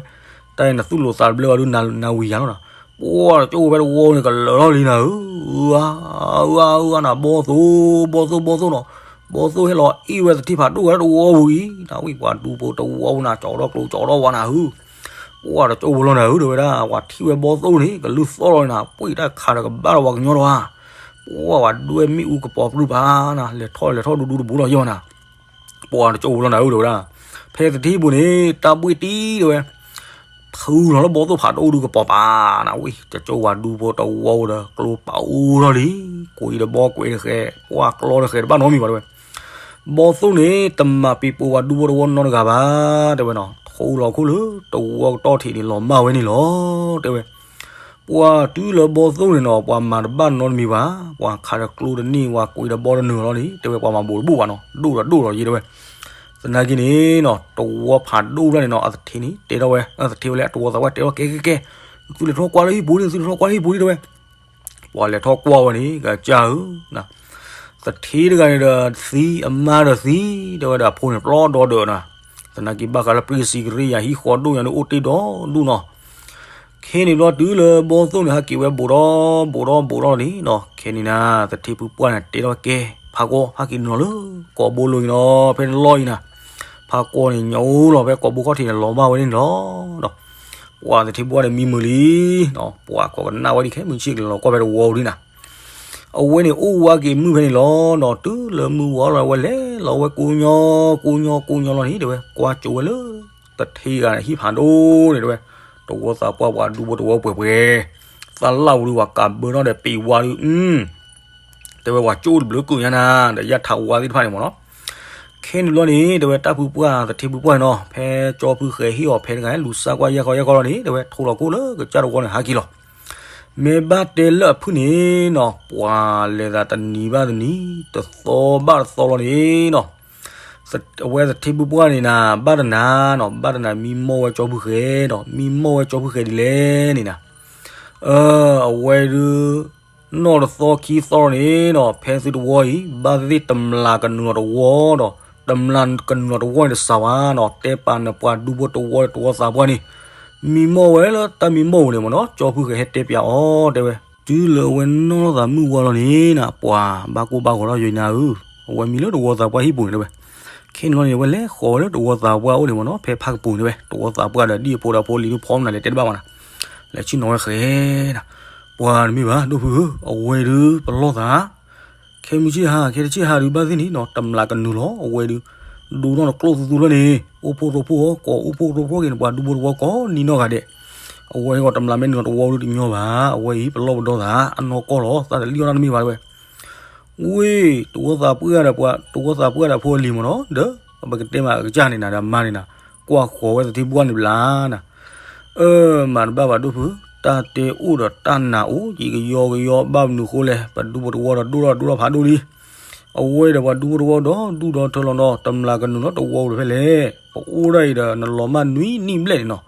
တၢ်အံၤနသူၣ်လိာ်သးတဘျၢဘၣ်ဒုး နၤဝံၤယၤလီၤနၤ, ပှၤတကၠိဝဲဖဲတဝီန့ၣ် ကလၢာ်ထီၣ်လံနၤဧၢ, အၢအါ အၢအါအၢအါနၤ ဘီသိၣ် ဘီသိၣ် ဘီသိၣ်နီၤ, ဘီသိၣ်ဟဲလီၤအ့ၣ်ဝဲသထ့ဖးဒိၣ်ဝဲတဝီပူၤအံၤ, နဝံၤပှၤဒူဖိတဝီပူၤနၤ ကၠီထီၣ်ကျိကၠီထီၣ်ဝါနၤဧၢ, ပှၤတကၠိဝဲလီၤနၤဧၢ တဲဝဲဒၣ်, ပှၤထံၣ်ဝဲဘီသိၣ်န့ၣ် ကလုၢ်သီၣ်လီၤနၤ, ပှ့ၤတၢ်ခးဒီးကဘၣ်ဒီးပှၤကညီလီၤဧါ, ပှၤဝဲဒွဲၣ်မ့ၣ်အူကပီၤပြုၢ်ပာ်နၤ လဲၤထီၣ်လဲၤထီၣ်ဒူဒူတဘူးလီၤယဲၢ်နၤ, ပှၤတကၠိဝဲလီၤနၤဧၢ တဲဝဲဒၣ်, ဖဲသထ့ပူၤန့ၣ် တၢ်ဘှ့ၣ်တံၢ်တဲဝဲ ထုးလီၤလၢဘီသိၣ်ဖးဒိၣ်ဒုးကပီၤပာ်နၤဝံၤ တကၠိဝဲဒူဖိတဝီဒီး ကျိပာ်အိၣ်ထီၣ်လံ, ကွံာ်ဒီးဘီကွံာ်တဃဲၤ ပှၤကျီတဃဲၤတဘၣ်နီတမံၤဘၣ်တဲဝဲ, ဘီသိၣ်န့ၣ် တမၤပံၤပိာ်ဝဲဒူဖိတဝီနီတဂၤဘၣ် တဲဝဲနီၤ, ထူလီၤခိၣ်လၢတဝီကတီၢ်ထံးန့ၣ်လီၤမၢ်ဝဲန့ၣ်လီၤ တဲဝဲ ပှၤတုၤလၢဘီသိၣ်န့ၣ်နီၤ ပှၤမၤတဘၣ်နီတမံၤဘၣ်, ပှၤခးဒီးကျိတန့ၢ် ပှၤကွံာ်ဒီးဘီတနုာ်လီၤန့ၣ် တဲဝဲပှၤမၤဘူးတဘူးဘၣ်နီၤ ဒိၣ်ဒီးဒိၣ်ဒီးယံၤတဲဝဲ, သနာ်က့န့ၣ်နီၤ တဝီဖးဒိၣ်ဖျၢၣ်န့ၣ်နီၤ အသထ့န့ၣ် တဲထီၣ်ဝဲ အသထ့ဝဲလၢအတဝီသးပှၢ်တဲထီၣ်ကဲကဲကဲ, သုလဲၤထီၣ်ကွၢ်လၢဟံၣ်ပူၤန့ၣ် သုလဲၤထီၣ်ကွၢ်လၢဟံၣ်ပူၤန့ၣ်တဲဝဲ, ပှၤလဲၤထီၣ်ကွၢ်ဝဲန့ၣ် ကစၢ်ဧၢ သထ့တဂၤန့ၣ်ဒီးသံ အမါဒီးသံ တဲဝဲဒီးအဖိန့ၣ်ပျီဒီဒၢးနၤ, သနာ်က့ဘၣ်ဃးလၢပျ့ၢ်စံကရ့ယၤဟံၣ်ဃီဒိၣ်ယၤန့ၣ်အိၣ်တ့ၢ်ဒီဒူၣ်နီၤ, ခဲန့ၣ်ဘျီတုၤလၢဘီသိၣ်န့ၣ် ဟဲက့ၤဝဲဘူးဒီးဘူးဒီးဘူးဒီးန့ၣ်နီၤ ခဲန့ၣ်နၤ သထ့ဖုပှၢ်န့ၣ် တဲထီၣ်ကဲ ဖးကွီ ဟဲက့ၤနုာ်လီၤလၢကိာ်ဘိလိၤအံၤနီၤ ဖဲန့ၣ်လီၤအံၤနၤ, ဖးကွီန့ၣ် ညၣ်အိၣ်လီၤဖဲကိာ်ဘိခီၣ်ထံးန့ၣ် လီၤမၢ်ဝဲန့ၣ်လီၤ, ပှၤသထ့ဖုပှၢ်န့ၣ်မံမုာ်လံ, ပှၤခိးကနၣ်ဝဲဒ်ခဲမုၢ်ဆ့ၣ်ကလီၤကီၢ်ဖဲတဝီဒ်နၤ အဝဲန့ၣ်အိၣ်ဝးက့ၤမုၢ်ဖဲန့ၣ်လီၤနီၤ, တုၤလၢမုၢ်ဝါလီၤ အဝဲလဲၤလီၤဝဲကိးညီ ကိးညီကိးညီလီၤန့ၣ် တဲဝဲ ကွၢ်ကၠိဝဲလၢ သထ့ဂၤန့ၣ် ဟံၣ်ဖးဒိၣ်န့ၣ် တဲဝဲ, တဝီသးပှၢ်ပှၤဒူဖိတဝီပှဲၤပှဲၤ, သးလၢ်ဝံၤဒုး ပှၤကးဘၢထီၣ်ဒီးပံၤဝါဒုး, တဲဝဲပှၤကၠိတဘျုးကုာ်ညါနၤ ဒီးယၢ်ထးဝါသ့ၣ်တဖၣ်န့ၣ်မ့ၢ်နီၤ, ခဲန့ၣ်ဘျီန့ၣ် တဲဝဲတၢ်ဖုပှၢ် သထ့ဖုပှၢ်န့ၣ်နီၤ ဖဲကၠီဖုဃဲၤဟ့ၣ်အီၤဖဲတဂၤ လူၤစၢ်ကွၢ်ယဲၢ်ခီယဲၢ်ခီလီၤန့ၣ် တဲဝဲ ထူလီၤခိၣ်လၢကစၢ်တဝီန့ၣ် ဟးက့ၤလီၤ မ့ၢ်ဘၣ်တဲလၢအဖုၣ်န့ၣ်နီၤ ပှၤလဲၤသးတနံၤဘၣ်တနံၤ တသီဘၣ်တသီလီၤန့ၣ်နီၤ, အဝဲသထ့ဖုပှၢ်န့ၣ်နၤ ဘၣ်တနၤနီၤ ဘၣ်တနၤမံမီၢ်ဝဲကၠီဖုဃဲၤဒီး မံမီၢ်ဝဲကၠီဖုဃဲၤဒ်လဲၣ်န့ၣ်နၤ, အဝဲဒုး နီၢ်တသီခံသီန့ၣ်နီၤ ဖဲသုတဝီအံၤ ဘၣ်သ့ၣ်တမျးကနုာ်လီၤတဝီဒီး တမျးကနုာ်လီၤတဝီန့ၣ်တစှၤဘၣ်နီၤ တဲပာ်နပှၤဒူဖိတဝီတဝီသးပှၢ်န့ၣ် မံမီၢ်ဝဲလၢတၢ်မံမီၢ်ပူၤန့ၣ်မ့ၢ်နီၤ ကၠီဖုဃဲၤဟဲတဲပျးအီၤ တဲဝဲ တုၤလၢအဝဲနီၢ်သးမုၢ်ဝါလီၤန့ၣ်နၤ ပှၤဘၣ်ကိၢ်ဘၣ်ဂီၤထီၣ်ယိၤနၤဧၢ, အဝဲမံလၢတဝီသးပှၢ်ဟံၣ်ပူၤန့ၣ်တဲဝဲ, ခဲန့ၣ်လီၤန့ၣ် အဝဲလဲၤဃီၤဝဲလၢတဝီသးပှၢ်အိၣ်န့ၣ်မ့ၢ်နီၤ ဖဲဖးကပူၤန့ၣ်တဲဝဲ တဝီသးပှၢ်ဒီးဒ်အဖိဒီးဖိလံၤဒုး ဖီမနုၤလဲၣ်တဲတဘၣ်ဘၣ်နၤ, လဲၤဆ့ၣ်နီၤဝဲဃဲၤနၤ, ပှၤတမ့ၢ်ဘၣ် ဒိၣ်ဖုဧၢ, အဝဲဒုးပလီၢ်သး ခဲမုၢ်ဆ့ၣ်ဟါ ခဲတဆ့ၣ်ဟါဒုးဘၣ်သ့ၣ်န့ၣ်နီၤ တမျးကနုာ်လီၤ အဝဲဒုး ဒိၣ်ထီၣ်နကျိၣ်သူသူလၢန့ၣ် အိၣ်ဖှိၣ်ရိဖှိၣ်အီၤ ကိးအိၣ်ဖှိၣ်ရိဖှိၣ်က့ၤန့ၣ် ပှၤဒူဖိတဝီကိးနံၤနီၢ်ဂၤဒဲး, အဝဲဂီၤတမျးမ့ၢ်နုာ်လီၤတဝီဒုးတညီဘၣ် အဝဲအံၤပလီၢ်ပဒီသး အနီၢ်ကီၢ်လီၤသးတလံၣ်အီၣ်တၢ်တမ့ၢ်ဘၣ်တဲဝဲ ဝ့ၢ် တဝီသးပှၢ်ဒီးပှၤ တဝီသးပှၢ်ဒီးဖိအလံၤမ့ၢ်နီၤ ဒီး ပကတဲမးကစၢ်န့ၣ်နၤ ဒီးမါန့ၣ်နၤ ကွၢ်ဃီၤဝဲသထ့ပှၢ်န့ၣ်ဘျါနၤ, အၢ မၤတဘၣ်ဘၣ်ဒိၣ်ဖု, တၢ်တဲအိၣ်ဒီးတၢ်နာ်အိၣ် ယံာ်ကယီကယီ ဘၣ်မနုၤဃိလဲၣ် ပဒူဖိတဝီဒီးဒိၣ်ထီၣ်ဒိၣ်ထီၣ်ဖးဒိၣ်လံ, အဝဲဒီးပှၤဒူဖိတဝီဒီး ဒူၣ်ဒီးထၢလီၤနီၤ, တမျးကနုာ်လီၤတဝီပူၤဖဲလဲၣ်. ပအိၣ်ဒၣ်အံၤဒီး နလီၤမၢ်နွံ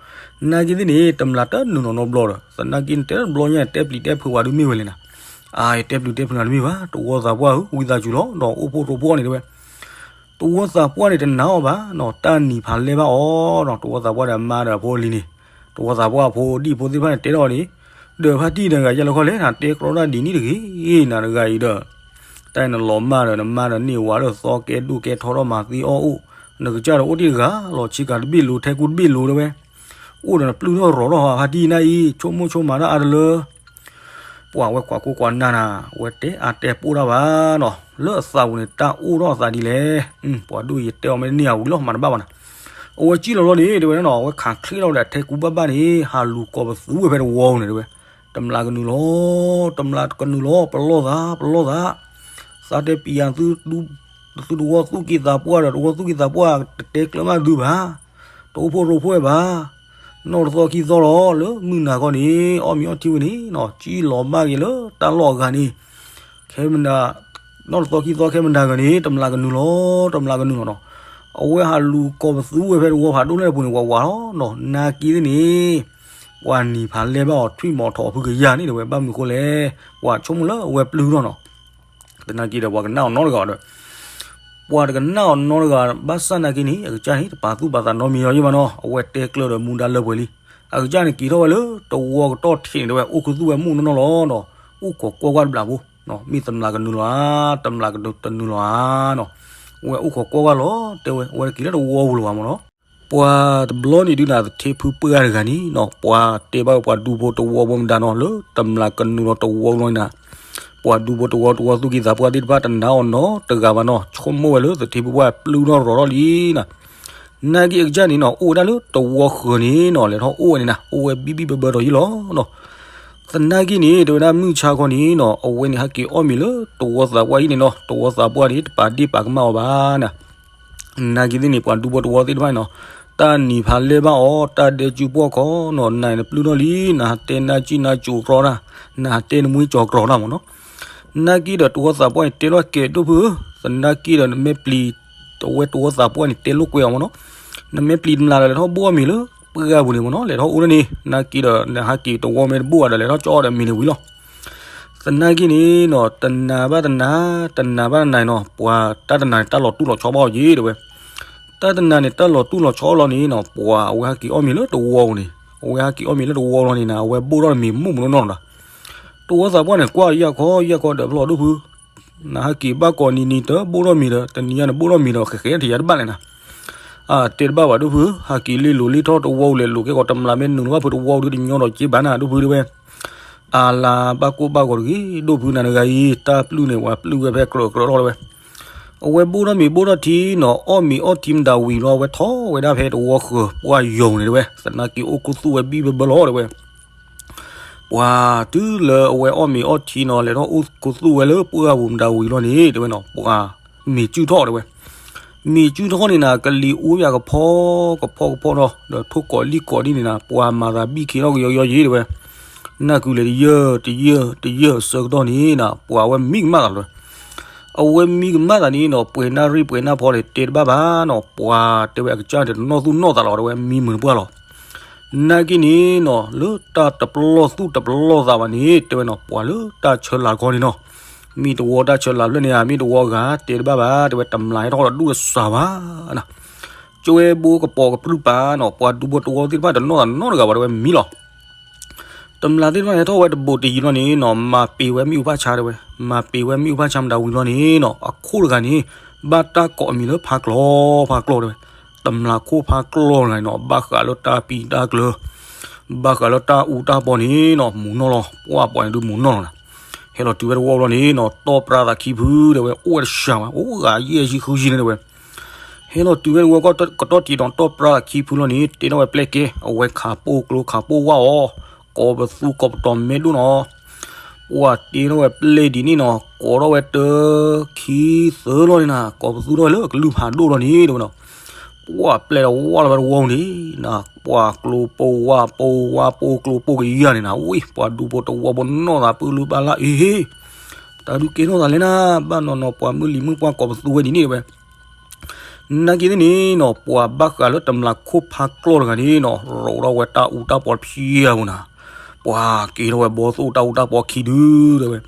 နံၣ်ဘျဲၣ်န့ၣ်နီၤ. နာ်က့သ့ၣ်န့ၣ် တမျးတနုာ်နီၤနီတဘျီဒီး သနာ်က့န့ၣ် တဲတဘျီညါ တဲပျံၤတဲဖုးဝဲဒုးမ့ၢ်ဝဲလဲၣ်နၤ. အါ ယတဲပျံၤတဲဖုးနၤတမ့ၢ်ဘၣ်, တဝီသးပှၢ်ဧၢ ဝံသးစူၤလီၤနီၤ, အိၣ်ဖှိၣ်ရိဖှိၣ်န့ၣ်တဲဝဲ. တဝီသးပှၢ်န့ၣ် တနာ်အီၤဘၣ်နီၤ, တၢ်နံၤဖးလဲၢ်ဘၣ်အီၤနီၤ. တဝီသးပှၢ်ဒီးအမါဒီးအဖိအလံၤန့ၣ်, တဝီသးပှၢ်အဖိဒံၣ်ဖိသ့ၣ်တဖၣ်န့ၣ် တဲထီၣ်အီၤန့ၣ်, ဒီးဖါတံၢ်တဂၤယဲလၢခီလဲၣ်, နတဲကြီတၢ်ဒ်န့ၣ်တဂ့ၤ, နၤတဂၤအံၤဒီး တၢ်အံၤနလီၤမၢ်ဒီး နမါဒီးန့ၢ်ဝၤဒီးသီကဲဒိၣ်ကဲထီထီၣ်မၤသ့အီၣ်အိၣ်, နကစၢ်ဒီးအိၣ်တ့ၢ်တဂၤလီၤ, ဆ့ကၤတဘ့ၣ်လိၤ ထဲကူတဘ့ၣ်လိၤတဲဝဲ. အိၣ်ဒီးနပျုၢ်ထီၣ်ရီၤထီၣ်ဟီ ဖါတံၢ်နၤအံၤ ဆိကမိၣ်ဆိကမးဒၣ်အါတလၢ ပှၤဝဲကွၢ်ကိကွၢ်နၢ်နၤ, အဝဲတဲအါတဲပိၢ်တၢ်ဘၣ်နီၤ, လၢအသးပူၤန့ၣ် တၢ်အိၣ်ထီၣ်အသးဒ်လဲၣ်. ပှၤဒိၣ်ယတဲအီၤမ့ၢ်တန့ၢ်အဝံၤလီၤ မၤတဘၣ်ဘၣ်နၤ. အဝဲစံၣ်လီၤလီၤန့ၣ် တဲဝဲနီၤ, အဝဲခးချ့ထီၣ်ဒီးထဲကူဘၣ်ဘၣ်န့ၣ် ဟးလူၤကိးပသူဝဲဖဲတဝီပူၤန့ၣ်တဲဝဲ. တမျးကနုာ်လီၤ, တမျးကနုာ်လီၤ, ပလီၢ်သး ပလီၢ်သး, သးတဲပံၤယၤသု သုတဝီသူၣ်က့သးပှၢ်ဒီး တဝီသူၣ်က့သးပှၢ် တတဲကျၢၤမးသုဘၣ်, တအိၣ်ဖှိၣ်ရိဖှိၣ်ဘၣ်. နီၢ်တသီခံသီလီၤ လၢမုၢ်နၤခီန့ၣ် အီၣ်မ့ၤအီထံဝဲန့ၣ်နီၤ, စံၣ်လီၤဘၣ်က့ၤလၢတၢ်လီၢ်အဂၤန့ၣ်, ခဲမနၤ, နီၢ်တသီခံသီခဲမနၤဂၤန့ၣ် တမျးကနုာ်လီၤ, တမျးကနုာ်လီၤနီၤ. အဝဲဟးလူၤကိးပသူဝဲဖဲတဝီဖးဒိၣ်န့ၣ်အပူၤန့ၣ် ဝးဝးလီၤနီၤ, နာ်က့သ့ၣ်န့ၣ် ပှၤနံၤဖးလဲၢ်ဘၣ်အီၤ ထွံၣ်မီၤထီၣ်ဖုကယၤန့ၣ်တဲဝဲ, ဘၣ်မနုၤဃိလဲၣ်, ပှၤဆိကမိၣ်လၢအဝဲပျုၢ်ထီၣ်နီၤ. သနာ်က့ဒီးပှၤကနၣ်အီၤနီတဂၤဒီး ပှၤတကနၣ်အီၤနီတဂၤ, ဘၣ်ဆၣ်နာ်က့န့ၣ် အကစၢ်န့ၣ် တပာ်သူၣ်ပာ်သးနီတမံၤလီၤယ့ၢ်မးနီၤ, အဝဲတဲကျၢၤဒီးမူဒါလၢပှဲၤလံ. အကစၢ်န့ၣ်က့ၤထီၣ်ဝဲလၢတဝီကတီၢ်ထံးန့ၣ် တဲဝဲအိၣ်ခူသူၣ်ဝဲမုၢ်နီၢ်နီၢ်လီၤနီၤ, အိၣ်ခိးကွၢ်ကွၢ်တဘျးဖိ, မ့ၢ်တမျးကနုာ်လီၤဧါ, တမျးကနုာ်တနုာ်လီၤဧါနီၤ, ဝဲအိၣ်ခိးကွၢ်ကွၢ်လီၤ, တဲဝဲ အဝဲတက့ၤလၢတဝီပူၤလၢၤဘၣ်မးနီၤ. ပှၤတဘျီန့ၣ်ဒုးနၤ သထ့ဖုပှၢ်တဂၤန့ၣ်နီၤ, ပှၤတဲဘၣ်ဝဲပှၤဒူဖိတဝီဖိမတၤနီၤ လၢတမျးကနုာ်လီၤတဝီလီၤန့ၣ်နၤ, ပှၤဒူဖိတဝီ တဝီသူၣ်က့သးပှၢ်သ့ၣ်တဖၣ် တနာ်အီၤနီတဂၤဘၣ်နီၤ, ဆိကမိၣ်ဝဲလၢသထ့ဖုပှၢ်ပျုၢ်ထီၣ်ရီၤထီၣ်လံနၤ. နာ်က့အကစၢ်န့ၣ်နီၤ အိၣ်ဝဲဒၣ်လၢတဝီဃၢၤန့ၣ်နီၤ, လဲၤထီၣ်အိၣ်ဝဲန့ၣ်နၤ အိၣ်ဝဲဘံၣ်ဘံၣ်ဘၢဘၢဒီးယ့ၢ်လီၤနီၤ. သနာ်က့န့ၣ် တဲဝဲဒၣ်မုၢ်ဆါခီန့ၣ်နီၤ အဝဲန့ၣ်ဟဲက့ၤအီၣ်မ့ၤလၢတဝီသးပှၢ်အံၤန့ၣ်နီၤ, တဝီသးပှၢ်န့ၣ် တပာ်ဒ့ၣ်ပာ်ကမၣ်အီၤဘၣ်နၤ. နာ်က့သ့ၣ်န့ၣ် ပှၤဒူဖိတဝီသ့ၣ်တဖၣ်န့ၣ်နီၤ, တၢ်နံၤဖးလဲၢ်ဘၣ်အီၤ တၢ်ဒဲကၠူပှီၢ်ခီနီၤ, နၤနပျုၢ်ထီၣ်လံ, နဟးတဲနၢ်ကံၣ်နၢ်ကၠိၤကြီနၤ, နဟးတဲနမှံကၠီၤကြီနၤမးနီၤ. နာ်က့ဒီးတဝီသးပှၢ်န့ၣ် တဲလီၤကဲဒိၣ်ဖုဧၢ, သနာ်က့ဒီးနမ့ၢ်ပျံၤ တဝဲတဝီသးပှၢ်န့ၣ် တဲလိာ်ကွဲအီၤမးနီၤ, နမ့ၢ်ပျံၤတမျးဒီး လဲၤထီၣ်ဘိၣ်အီၣ်မ့ၤလၢပှၢ်ပူၤန့ၣ်မးနီၤ, လဲၤထီၣ်အိၣ်ဒၣ်န့ၣ်, နာ်က့ဒီး နဟးက့ၤတဝီမ့ၢ်တဘိၣ်ဘၣ်ဒီး လဲၤထီၣ်ကၠီအီၣ်ဒီးမ့ၤန့ၣ်ဝံၤလီၤ. သနာ်က့န့ၣ်နီၤ တနာ်ဘၣ်တနာ်, တနာ်ဘၣ်တနာ်နီၤ, ပှၤတၢ်တနာ်န့ၣ် တၢ်လီၤတူၢ်လီၤဆီဘၣ်အီၤက့ၤတဲဝဲ. တၢ်တနာ်န့ၣ် တၢ်လီၤတူၢ်လီၤဆီလီၤန့ၣ်နီၤ, ပှၤအဝဲဟဲက့ၤအီၣ်မ့ၤလၢတဝီပူၤန့ၣ်, အဝဲဟဲက့ၤအီၣ်မ့ၤလၢတဝီလီၤန့ၣ်နၤ, အဝဲဘိၣ်ထီၣ်တမ့ၤမုၢ်မနီၢ်နီၢ်နီၤ. တဝီသးပှၢ်န့ၣ် ကွၢ်ယၢ်ခီယၢ်ခီဒီးဖျီၣ်ဒိၣ်ဖု နဟဲက့ၤဘၣ်ကိးနံၤနံၤ တဘိၣ်ထီၣ်မ့ၤဒီး တနံၤညါနဘိၣ်ထီၣ်မ့ၤဒီး ဃဲးဃဲးထံးယၤတဘၣ်လဲၣ်နၤ. အါ တဲတဘၣ်ဘၣ်ဒိၣ်ဖု, ဟဲက့ၤလ့လိၤလ့ထီၣ်တဝီပူၤလဲၤလိၤကဲကီး တမျးမ့ၢ်နုာ်လီၤဘၣ်ဖုတဝီပူၤဒုး တညီဒီးက့ဘၣ်နၤဒိၣ်ဖုတဲဝဲ. အါလါဘၣ်ကိၢ်ဘၣ်ဂီၤတဂ့ၤ ဒိၣ်ဖုနၤတဂၤအံၤ တၢ်ပျုၢ်န့ၣ် ပှၤပျုၢ်ဝဲဖဲကြၢးကြၢးထီၣ်တဲဝဲ. အဝဲဘိၣ်ထီၣ်မ့ၤဘိၣ်ထီၣ်ထံနီၤ အီၣ်မ့ၤအီၣ်ထံမတၤဝံၤလီၤ အဝဲထီၣ်ဝဲဒၣ်ဖဲတဝီဃၢၤ ပှၢ်ယိၤန့ၣ်တဲဝဲ. သနာ်က့အိၣ်ခူသူၣ်ဝဲဘံၣ်ဘၢဘၢလီၤတဲဝဲ. ပှၤတုၤလၢအဝဲအီၣ်မ့ၤအီၣ်ထံနီၤ လဲၤထီၣ်အိၣ်ခူသူၣ်ဝဲလၢပှၢ်ပူၤမတၤဝံၤလီၤန့ၣ်တဲဝဲနီၤ ပှၤမ့ၤစုၣ်ထီၣ်တဲဝဲ. မ့ၤစုၣ်ထီၣ်န့ၣ်နၤ ကလံၤအူယၤကဖီကဖီကဖီနီၤ ဒီးထိၣ်ကိးလံၣ်ကိးဒ်န့ၣ်နၤ ပှၤမၤသးဘံၣ်ခ့ထီၣ်ကယီကယီယ့ၤတဲဝဲ. နၢ်ကုၤလဲၤတယၢၢ်တယၢၢ်တယၢၢ်အဆၢကတီၢ်န့ၣ်နၤ ပှၤဝဲမံကမၣ်သးလီၤ. အဝဲမံကမၣ်သးန့ၣ်နီၤ ပှဲၤနၣ်ရံၣ်ပှဲၤနၣ်ဖီန့ၣ် တဲတဘၣ်ဘၣ်နီၤ ပှၤတဲဝဲအကစၢ်န့ၣ် တနီၢ်သူၣ်နီၢ်သးလီၤ တဲဝဲမံမုာ်တပှၢ်လီၤ. နာ်က့န့ၣ်နီၤ လၢတၢ်တပလီၢ်သူၣ်တပလီၢ်သးဘၣ်န့ၣ် တဲဝဲနီၤ ပှၤလၢတၢ်ဆၢလၤခီန့ၣ်နီၤ မ့ၢ်တဝီတၢ်ဆၢလၤဖျၢၣ်န့ၣ်ဧါ မ့ၢ်တဝီဂၤ တဲတဘၣ်ဘၣ် တဲဝဲတမျးဟဲထီၣ်ဒီးဒူၣ်တစှၤဘၣ်နၤ ကၠွဲဘိကပိာ်ကပြုၢ်ပာ်နီၤ ပှၤဒူဖိတဝီသ့ၣ်တဖၣ်တနီၢ်သးနီတဂၤဘၣ် တဲဝဲမံလီၤ. တမျးသ့ၣ်တဖၣ်န့ၣ် ဟဲထီၣ်ဝဲတဘိးတယံၤလီၤန့ၣ်နီၤ မၤပ့ၤဝဲမ့ၣ်အူဖးဆါတဲဝဲ မၤပ့ၤဝဲမ့ၣ်အူဖးဆါမတၤဝံၤလီၤန့ၣ်နီၤ အခိၣ်တဂၤန့ၣ် ဘၣ်တၢ်ကိးအမံၤလၢဖါကျီ ဖါကျီတဲဝဲ. တမျးခိၣ်ဖါကျီတဂၤန့ၣ်နီၤ ဘၣ်ဃးလၢတၢ်ပံၤတၢ်ကျၢၤ ဘၣ်ဃးလၢတၢ်အူတၢ်ပီန့ၣ်နီၤ မူၤနီၢ်လီၤ ပှၢ်ပှၢ်န့ၣ်ဒုးမူၤနီၢ်လီၤနၤ. ဟဲလီၤတုၤဝဲတဝီလီၤန့ၣ်နီၤ တီၢ်ပြါသးခံဖုတဲဝဲ အိၣ်ဝဲတစှၤဘၣ် အိၣ်ဂၤယဲၢ်ဆံဃုဆံန့ၣ်တဲဝဲ. ဟဲလီၤတုၤဝဲတဝီကီၢ်ကတီၢ်တံၤဒီးတီၢ်ပြါသးခံဖုလီၤန့ၣ် တဲထီၣ်ဝဲပျဲၢ်ကဲ အဝဲခးပိၢ်ကျိခးပိၢ်ဝၣ်အီၤ ကိးပသူကိးပတီၤမဲာ်ဒိၣ်နီၤ ပှၤတ့ထီၣ်ဝဲပျဲၢ်ဒ်န့ၣ်နီၤ ကိးထီၣ်ဝဲတၢ ခံ သၢလီၤန့ၣ်နၤ ကိးပသူထီၣ်ဝဲလၢကလုၢ်ဖးဒိၣ်လီၤန့ၣ်တဲဝဲနီၤ. ပှၤပျဲၢ်ဒီးဝၣ်လီၤဝဲတဝီန့ၣ်နၤ ပှၤကျိပိၢ်ဝၣ်ပိၢ်ဝၣ်ပိၢ်ကျိပိၢ်ကယၤန့ၣ်နၤ ဝံၤ ပှၤဒူဖိတဝီဖိနီၢ်သးပၢၢ်လုၢ်ပၢ်လၢ်အ့ဟ့ၣ် အဒုးကဲထီၣ်သးလဲၣ်နၤ, ဘၣ်နီၢ်နီၢ်ပှၤမုၢ်လံၤမုၢ်ပှၢ်ကိးပသူဝဲဒ်န့ၣ်တဲဝဲ. နာ်က့သ့ၣ်န့ၣ်နီၤ ပှၤဘၣ်ဃးလၢတမျးခိၣ်ဖါကျီၢ်တဂၤန့ၣ်နီၤ ရိးထီၣ်ဝဲတၢ်အူတၢ်ပီတဖၣ်အပူၤနီၤ, ပှၤကဲထီၣ်ဝဲဘီသိၣ်တၢ်အူတၢ်ပီခံဒုတဲဝဲ.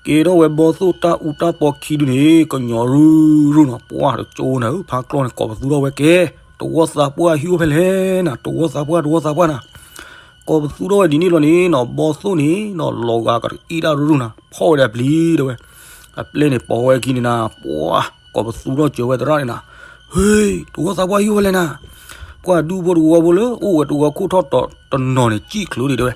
ကဲထီၣ်ဝဲဘီသိၣ်တၢ်အူတၢ်ပီခံဒုန့ၣ် ကညီၤရုၢ်ရုၢ်နီၤ, ပှၤတကၠိနၤဧၢ, ဖါကျီၢ်န့ၣ် ကိးပသူထီၣ်ဝဲကဲ, တဝီသးပှၢ်ဟံၣ်အိၣ်ဖဲလဲၣ်နၤ, တဝီသးပှၢ် တဝီသးပှၢ်နၤ. ကိးပသူထီၣ်ဝဲဒ်န့ၣ်လီၤန့ၣ်နီၤ ဘီသိၣ်န့ၣ်နီၤ လီၤဂာ်ကအ့ၣ်တၢ်ရုၢ်ရုၢ်နၤ, ဖီၣ်ဝဲဒီးပျံၤတဲဝဲ. အပျဲၢ်န့ၣ်ပိာ်ဝဲခံန့ၣ်နၤ, ပှၤကိးပသူထီၣ်စၢၤဝဲသရၣ်န့ၣ်နၤ, ဟ့, တဝီသးပှၢ်ဟံၣ်အိၣ်ဖဲလဲၣ်နၤ, ပှၤဒူဖိတဝီဖိလၢအိၣ်ဝဲတဝီခိၣ်ထီၣ်တနီၤန့ၣ် စံၣ်ချုးဒံးတဲဝဲ.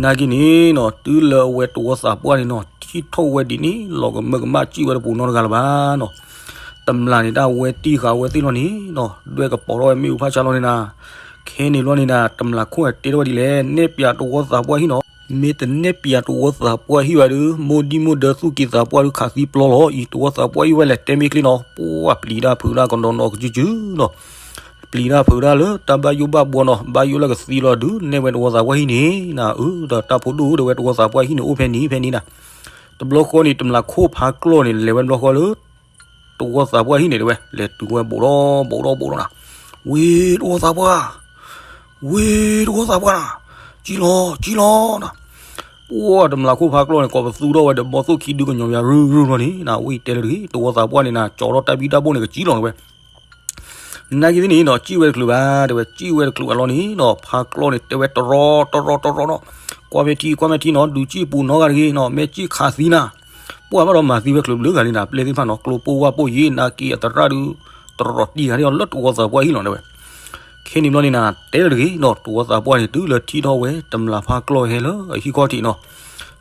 နာ်က့န့ၣ်နီၤ တုၤလၢအဝဲတဝီသးပှၢ်န့ၣ်နီၤ ထံၣ်ထီၣ်ဝဲဒ်န့ၣ် လီၤကမၢကမၣ်စံၣ်ဝဲတပူၤနီတဂၤလၢၤဘၣ်နီၤ. တမျးန့ၣ် တၢ်ဝဲတံၢ်ဃာ်ဝဲသ့ၣ်လီၤန့ၣ်နီၤ ဒွဲၣ်ကပီၤထီၣ်ဝဲမ့ၣ်အူဖးဆါလီၤန့ၣ်နၤ. ခဲန့ၣ်ဘျီန့ၣ်နၤ တမျးခိၣ်တဲထီၣ်ဝဲဒ်လဲၣ်, နဲၣ်ပၠးတဝီသးပှၢ်ဟံၣ်နီၤ, မ့ၢ်တနဲၣ်ပၠးတဝီသးပှၢ်ဟံၣ်ဘၣ်ဒီး မိၢ်ဒံၣ်မိၢ်ဒၢသူၣ်ကံၢ်သးပှၢ်ဒုးခးသံပျီလီၤအံၤ, တဝီသးပှၢ်ဟံၣ်ဝဲလဲၣ် တဲမ့ၢ်ချ့နီၤ, ပှၤပျံၤတၢ်ဖုးတၢ်ကဒီးနီၤကစုကစုနီၤ. ပျံၤတၢ်ဖုးတၢ်လၢတၢ်ဘၣ်ယိၣ်ဘၣ်ဘှီနီၤ, ဘၣ်ယိၣ်လၢကသံလီၤဒုး နဲၣ်ဝဲတဝီသးပှၢ်ဟံၣ်န့ၣ်နၤ, အၢ ဒီးတၢ်ဖိဒိၣ်ဧၢ တဲဝဲ တဝီသးပှၢ်ဟံၣ်န့ၣ်အိၣ်ဖဲန့ၣ်ဖဲန့ၣ်နၤ. တဘျီဃီန့ၣ် တမျးခိၣ်ဖါကျီၢ်န့ၣ် လဲၤဝဲတဘျီဃီလၢ တဝီသးပှၢ်ဟံၣ်န့ၣ်တဲဝဲ, လဲၤတုၤဝဲဘူးဒီးဘူးဒီးဘူးဒီးနၤ, ဝ့ၢ်တဝီသးပှၢ်, ဝ့ၢ်တဝီသးပှၢ်နၤ, စံၣ်လီၤ စံၣ်လီၤနၤ. ပှၤတမျးခိၣ်ဖါကျီၢ်န့ၣ် ကိးပသူထီၣ်ဝဲဒီးဘီသိၣ်ခံဒုကညီၤယၤရုၢ်ရုၢ်လီၤန့ၣ်နၤ, ဝ့ၢ်တဲလၢတဂ့ၤ တဝီသးပှၢ်န့ၣ်နၤ ကၠီထီၣ်တၢ်ဘံၣ်တၢ်ဘိၣ်န့ၣ် ကစံၣ်လီၤတဲဝဲ. နာ်က့သ့ၣ်န့ၣ်နီၤ စံၣ်ဝဲတချုးဘၣ်တဲဝဲ, စံၣ်ဝဲတချုးဘၣ်လီၤန့ၣ်နီၤ ဖါကျီၢ်န့ၣ်တဲဝဲ တရီတရီတရီနီၤ, ကွၢ်မဲာ်ထံ ကွၢ်မဲာ်ထံနီၤ ဒုးစံၣ်ပူၤနီတဂၤတဂ့ၤနီၤ, မ့ၢ်စံၣ်ခးသံနၤ. ပှၤဘၣ်ဒီးမၤသံဝဲချုးဘျုးဂၤန့ၣ်နၤ ပျဲၢ်သ့ၣ်တဖၣ်နီၤ ကျိပိၢ်ဝၢ်ပိၢ်ယံၤ နာ်က့အသရၣ်ဒုး တရီတံၢ်ဂၤန့ၣ်လၢတဝီသးပှၢ်ဟံၣ်လီၤတဲဝဲ. ခဲန့ၣ်ဘျီန့ၣ်နၤ တဲလၢတဂ့ၤနီၤ တဝီသးပှၢ်န့ၣ် တုၤလၢထံၣ်ထီၣ်ဝဲတမျးဖါကျီၢ်ဟဲလၢအဟံၣ်ခီၣ်ထံးနီၤ,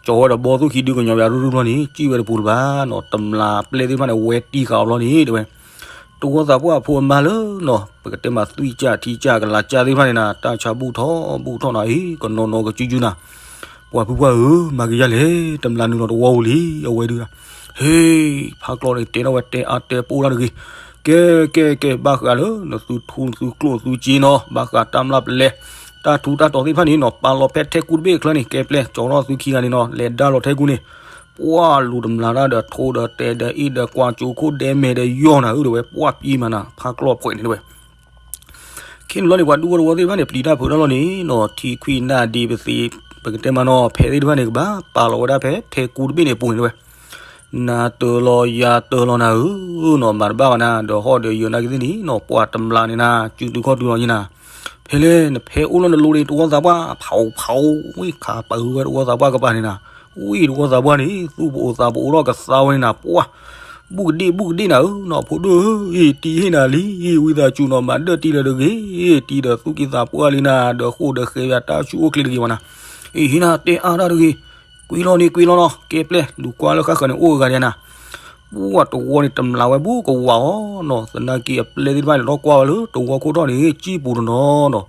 ကၠီဝဲဒီးဘီသိၣ်ခံဒုကညီၤယၤရုၢ်ရုၢ်ဘျီန့ၣ် စံၣ်ဝဲတပူၤလၢၤဘၣ်နီၤ, တမျးပျဲၢ်သ့ၣ်တဖၣ်န့ၣ် ဝဲတံၢ်ဃာ်အီၤဘျီန့ၣ်တဲဝဲ. တဝီသးပှၢ်အဖိအမါလၢနီၤ ပကတဲမးသွံၣ်ကၠၢ်ထံကၠၢ်ကလၤကၠၢ်သ့ၣ်တဖၣ်န့ၣ်နၤ တၢ်ဆါဘူၣ်ထီၣ်ဘူၣ်ထီၣ်နၤအံၤ ကနီၤနီၤကစုကစုနၤ. ပှၤဖုပှၢ်ဧၢ မၤက့ၤယၤလဲၣ် တမျးနုာ်လီၤတဝီဧိၤလံ အဝဲဒုး, ဟ့, ဖါကျီၢ်န့ၣ် တဲထီၣ်ဝဲတဲအါတဲပိၢ်တၢ်တဂ့ၤ, ကဲ ကဲ ကဲ ဘၣ်ဃးလၢ နသုထူနသုကျိၣ်နသုစ့နီၤ ဘၣ်ဃးတၢ်မျၢ်ပလဲ တၢ်ထူတၢ်တီၤသ့ၣ်တဖၣ်န့ၣ်နီၤ ပာ်လီၤဖဲထဲကူတဘ့ၣ်အချၢန့ၣ် ကဲပျဲၢ် ကၠီထီၣ်သုခံဂၤန့ၣ်နီၤ လဲၤဒါလီၤထဲကူန့ၣ် ပှၤလူၤတမျးတၢ်ဒီးထိဒီးတဲာ်ဒီးအ့ၣ်ဒီးကွၢ်ကၠိခိၣ်ဒဲမဲာ်ဒီးယီၢ်နၤဧၢ တဲဝဲ ပှၤပျံၤမးနၤ ဖါကျီၢ်ဖှဲးန့ၣ်တဲဝဲ. ခဲန့ၣ်ဘျီန့ၣ် ပှၤဒူဖိတဝီသ့ၣ်တဖၣ်န့ၣ် ပျံၤတၢ်ဖုးတၢ်လီၤန့ၣ်နီၤ ထံခွံနၢ်ဒ့ပသ့ ပကတဲမးနီၤ ဖဲသ့ၣ်တဖၣ်န့ၣ် ကဘၣ်ပာ်လီၤဝဲဒၣ်ဖဲထဲကူတဘ့ၣ်န့ၣ်အပူၤန့ၣ်တဲဝဲ. နၤတၢၤလီၤယၤတၢၤလီၤနၤဧၢနီၤ မၤတဘၣ်ဘၣ်နၤ ဒီးဟီၣ်ဒီးယၢၤနာ်က့သ့ၣ်န့ၣ်နီၤ ပှၤတမျးန့ၣ်နၤ စုတုၤခီၣ်တုၤလီၤယံၤနၤ ဖဲလဲၣ် နဖဲအိၣ်လၢနလိၤန့ၣ် တဝီသးပှၢ် ဖးအိၣ်ဖးအိၣ် ဝံၣ်ခးပာ်ဃုာ်ဝဲတဝီသးပှၢ်ကပၤန့ၣ်နၤ ဝံၣ်တဝီသးပှၢ်န့ၣ် သူၣ်ပအိၣ်သးပအိၣ်ထီၣ်ကသါဝဲန့ၣ်နၤ ပှၤ ဘူးကဒ့ၣ်ဘူးကဒ့ၣ်နၤဧၢနီၤ ဖိဒိၣ်ဧၢ အံၤတံၤဟ့ၣ်နၤလံ ဝံသးစူၤနီၤ မၤဒၢၣ်တံၤလၢၤတဂ့ၤ တံၤဒီးသူၣ်က့သးပှၢ်လံနၤ ဒီးဃိၣ်ဒီးဃဲၤယၤတၢ်ဆူၣ်အိၣ်ချ့တဂ့ၤဝဲနၤ အံၤဟ့ၣ်နၤတဲအါတၢ်တဂ့ၤ ကွံာ်လီၤန့ၣ်ကွံာ်လီၤနီၤ ကဲပျဲၢ် လူၤကွၢ်လၢဃၣ်ဃၢၤန့ၣ် အိၣ်အဂၤဒံးနၤ ပှၤတဝီန့ၣ် တမျးဝဲဘူးကဝးအီၤနီၤ သနာ်က့အပျဲၢ်သ့ၣ်တဖၣ်န့ၣ် လီၤကွၢ်ဝဲလၢတဝီခိၣ်ထီၣ်န့ၣ် စံၣ်ပူၤတနီၤနီၤ